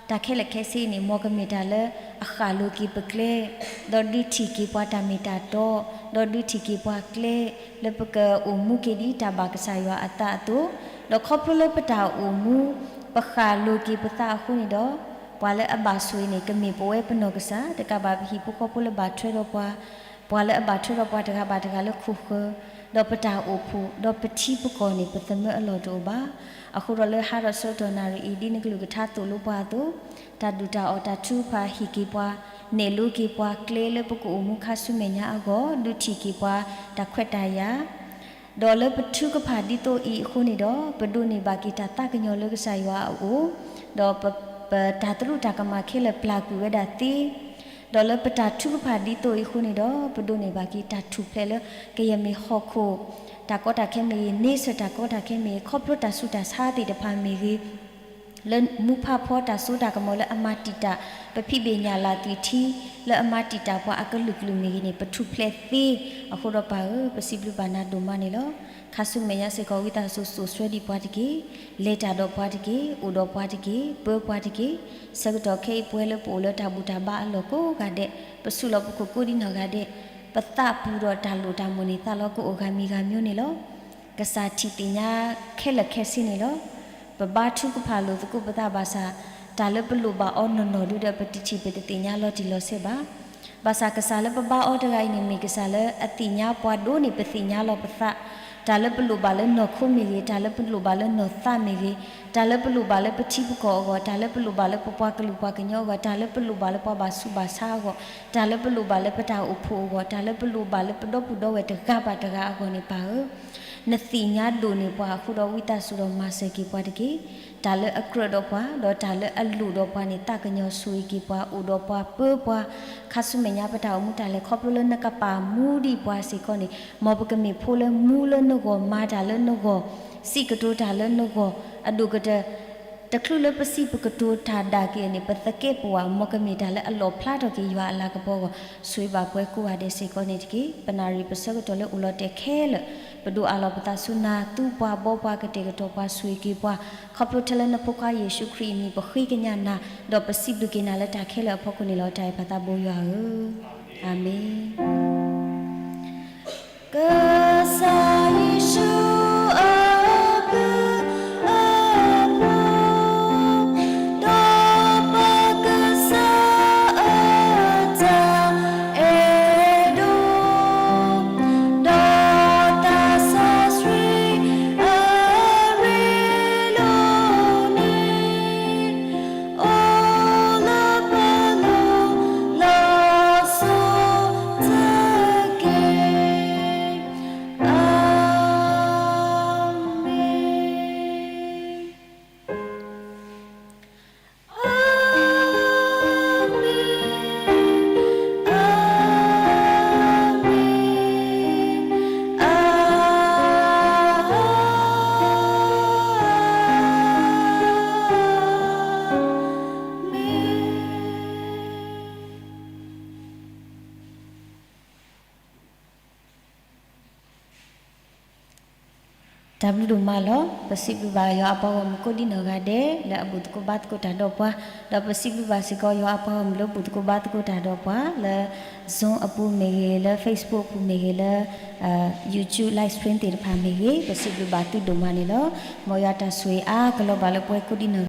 တၢ်ခဲလၢာ်ခဲဆ့န့ၣ် မ်ကမ့ၢ်တၢ်လၢအဃၣ်လိၤက့ၤပကျဲ, ဒီးဒုးထံၣ်က့ၤပှၤတၢ်မ့ၢ်တၢ်တီ, ဒီးဒုးထံၣ်က့ၤပှၤကျဲ လၢပကအိၣ်မူက့ၤဒ်တၢ်ဘၣ်ကစၢ်ယွၤအသးအသိး, ဒီးခီဖျိလၢပတၢ်အိၣ်မူ ပဃၣ်လိၤက့ၤပသးအဃိန့ၣ်ဒီး, ပှၤလၢအဘၣ်ဆိၣ်ဂ့ၤန့ၣ် ကမ့ၢ်ပဝဲပနီၢ်ကစၢ်, တကးဘၣ်ပဟံၣ်ဖိဃီဖိလၢဘၣ်ထွဲဒီးပှၤ, ပှၤလၢအဘၣ်ထွဲဒီးပှၤတဂၤဘၣ်တဂၤလၢခိၣ်ဃၢၤ, ဒီးပတၢ်အိၣ်ဖှိၣ်, ဒီးပထံပကီၢ်န့ၣ် ပသမၢအလီၢ်တအိၣ်ဘၣ်. အဃိဒီးလၢဟါဒီးဆၢကတီၢ်နၣ်ရံၣ်အံၤ ဒ်နကလုၢ်ကထါသိၣ်လိပှၤအသိး, တၢ်ဒုၣ်တၢ်အီၣ်တၢ်ထုကဖၣ်ဟ့ၣ်က့ၤပှၤ, နဲၣ်လိက့ၤပှၤကျဲလၢပကအိၣ်မူခါဆူမဲာ်ညါအဂီၢ်, ဒုးထံၣ်က့ၤပှၤတၢ်ခွဲးတၢ်ယာ် ဒီးလၢပထုကဖၣ်ဒ်သိးအံၤအဃိန့ၣ်ဒီး, ပဒိးန့ၢ်ဘၣ်က့ၤတၢ်သးကညီၤလၢကစၢ်ယွၤအအိၣ်, ဒီးပတၢ်သရူးတၢ်ကမၣ်ခဲလၢာ်ပျၢ်ကွံာ်ဝဲဒၣ်သ့, ဒီးလၢပတၢ်ထုကဖၣ်ဒ်သိးအံၤအဃိန့ၣ်ဒီး, ပဒိးန့ၢ်ဘၣ်က့ၤတၢ်ထူၣ်ဖျဲးလၢကယဲၢ်မ့ၢ်ဟီၣ်ခိၣ်, တၢ်ကီတၢ်ခဲမ့ၢ်ဂ့ၤ, န့ဆၢၣ်တၢ်ကီတၢ်ခဲမ့ၢ်ဂ့ၤ, ခီဖျိတၢ်ဆူးတၢ်ဆါသ့ၣ်တဖၣ်မ့ၢ်ဂ့ၤ လၢမူဖးဖီတၢ်စိတၢ်ကမီၤလၢအမၤတံာ်တာ် ပဖံးဘ့ၣ်ညၣ်လၢ်သွံၣ်ထံ, လၢအမၤတံာ်တာ်ပှၤအကလုာ်ကလုာ်မ့ၢ်ဂ့ၤန့ၣ် ပထူၣ်ဖျဲးသ့, အဃိဒီးပၢ်ဧၢ, ပစံးဘျုးဘၣ်နၤဒိၣ်မးန့ၣ်လီၤ. ခါဆူမဲာ်ညါစ့ၢ်ကီး ဝံသးစူၤစိာ်ဆှၢဒံးပှၤတက့ၢ်, လဲၤတၢ်ဒီးပှၤတက့ၢ်, အိၣ်ဒီးပှၤတက့ၢ်, ပၢပှၤတက့ၢ်, ဆၢကတီၢ်ခဲအံၤပဝဲလၢပအိၣ်လၢတၢ်ဘူၣ်တၢ်ဘါအလီၢ်ကိးဂၤဒဲး, ပဆူးလီၤပခိၣ်ကိးဒံနီၢ်ဂၤဒဲး, ပသးပူၤဒီးတၢ်လိၣ်တၢ်မိၣ်န့ၣ် သးလီၤကအိၣ်ဂၤမံၤဂၤမံၤန့ၣ်လီၤ. ကစၢ်ထံၣ်သ့ၣ်ညါခဲလၢာ်ခဲဆ့န့ၣ်လီၤ. ပဘါထုကဖၣ်လိာ်သကိးပသးဘၣ်ဆၣ်, တၢ်လၢပလိၣ်ဘၣ်အီၤနီၢ်နီၢ်ဒုဒီး ပတထံၣ်ပတသ့ၣ်ညါလီၤတံၢ်လီၤဆဲးဘၣ်. ဘၣ်ဆၣ်ကစၢ်လၢပဘါအီၤတဂၤအံၤန့ၣ် မ့ၢ်ကစၢ်လၢအသ့ၣ်ညါပှၤဒိၣ်န့ၢ်ပသ့ၣ်ညါလီၤပသး, တၢ်လၢပလိၣ်ဘၣ်လၢနီၢ်ခိမ့ၢ်ဂ့ၤ, တၢ်လၢပလိၣ်ဘၣ်လၢနီၢ်သးမ့ၢ်ဂ့ၤ, တၢ်လၢပလိၣ်ဘၣ်လၢပထံပကီၢ်အဂီၢ်, တၢ်လၢပလိၣ်ဘၣ်လၢပပှၤကလုာ်ပှၤကညီအဂီၢ်, တၢ်လၢပလိၣ်ဘၣ်လၢပှၤဘၣ်ဆူးဘၣ်ဆါအဂီၢ်, တၢ်လၢပလိၣ်ဘၣ်လၢပတၢ်အိၣ်ဖှိၣ်အဂီၢ်, တၢ်လၢပလိၣ်ဘၣ်လၢပဒီပုၢ်ဒီဝဲၢ်တဂၤဘၣ်တဂၤအဂီၢ်န့ၣ် ပၢ်ဧၢ, နသ့ၣ်ညါဒိၣ်န့ၢ်ပှၤအဃိဒီး ဝံသးစူၤဒီးမၤစၢၤက့ၤပှၤတက့ၢ်. တၢ်လၢအကြၢးဒီးပှၤ, ဒီးတၢ်လၢအလိၣ်ဒီးပှၤန့ၣ် သးကညီၤဆိၣ်ဂ့ၤက့ၤပှၤ, အိၣ်ဒီးပှၤ, ပၢပှၤ, ခါဆူမဲာ်ညါပတၢ်အိၣ်မူတၢ်လဲၤခီဖျိလၢနကပာ်မူဒံးပှၤစ့ၢ်ကီးန့ၣ်, မ်ပကမ့ၢ်ဖိလၢမူလၢနဂီၢ်, မၤတၢ်လၢနဂီၢ်, စံးကတိၤတၢ်လၢနဂီၢ်, အဒိၣ်ကတၢၢ် တချုးလၢပစံးပကတိၤတၢ်ဒၣ်က့ၤန့ၣ် ပသကဲးပဝး မ်ကမ့ၢ်တၢ်လၢအလီၣ်ဖျါထီၣ်က့ၤယွၤအလၤကပီၤအဂီၢ်, ဆိၣ်ဂ့ၤဘၣ်ပှၤကိးဂၤဒဲးစ့ၢ်ကီးန့ၣ်တက့ၢ်. ပနၣ်ရံၣ်ပဆၢကတီၢ်လၢအိၣ်လီၤတဲာ်ခဲလၢာ်, ပဒိးအးလီၤပသးဆူနၤ, သူပှၤဘီပှၤကတဲာ်ကတီၤပှၤဆိၣ်ဂ့ၤက့ၤပှၤ, ခီဖျိထဲလၢနဖိခွါယ့ၣ်ၡူးခရံာ်အမံၤ ပဃ့ကညးနၤ, ဒီးပစံးဘျုးက့ၤနၤလၢတၢ်ခဲလၢာ်အဖီခိၣ်န့ၣ်လီၤ. တၢ်အဲၣ်ပၢ်သးဘိယွၤဧၢ, အၤမ့ၣ်. ကစၢ်ယ့ၣ်ၡူးအဘျုးအဖှိၣ်, ဒီးပကစၢ်အတၢ်အဲၣ်ဒိၣ်, ဒီးသးစီဆှံအရ့ဒိၣ်န့ၣ် အိၣ်လၢပလိၤနီၢ်ခိတက့ၢ်. အၤ တၢ်ဘျုးဒိၣ်မးလီၤ. ပစံးဘျုးဘၣ်ယွၤအပှၤဂီၢ်မုၢ်ကိးဒံနီၢ်ဂၤဒဲး လၢအဘူၣ်သကိးဘါသကိးတၢ်ဒီးပှၤ, ဒီးပစံးဘျုးဘၣ်စ့ၢ်ကီးယွၤအပှၤဂီၢ်မုၢ်လၢဘူၣ်သကိးဘါသကိးတၢ်ဒီးပှၤ လၢ Zoom အပူၤမ့ၢ်ဂ့ၤ, လၢ Facebook အပူၤမ့ၢ်ဂ့ၤ, လၢ YouTube live stream သ့ၣ်တဖၣ်မ့ၢ်ဂ့ၤ, ပစံးဘျုးဘၣ်သုဒိၣ်မးန့ၣ်လီၤ. မ်ယွၤတၢ်ဆိၣ်ဂ့ၤအါကလီၤဘၣ်လၢပဝဲကိးဒံနီၢ်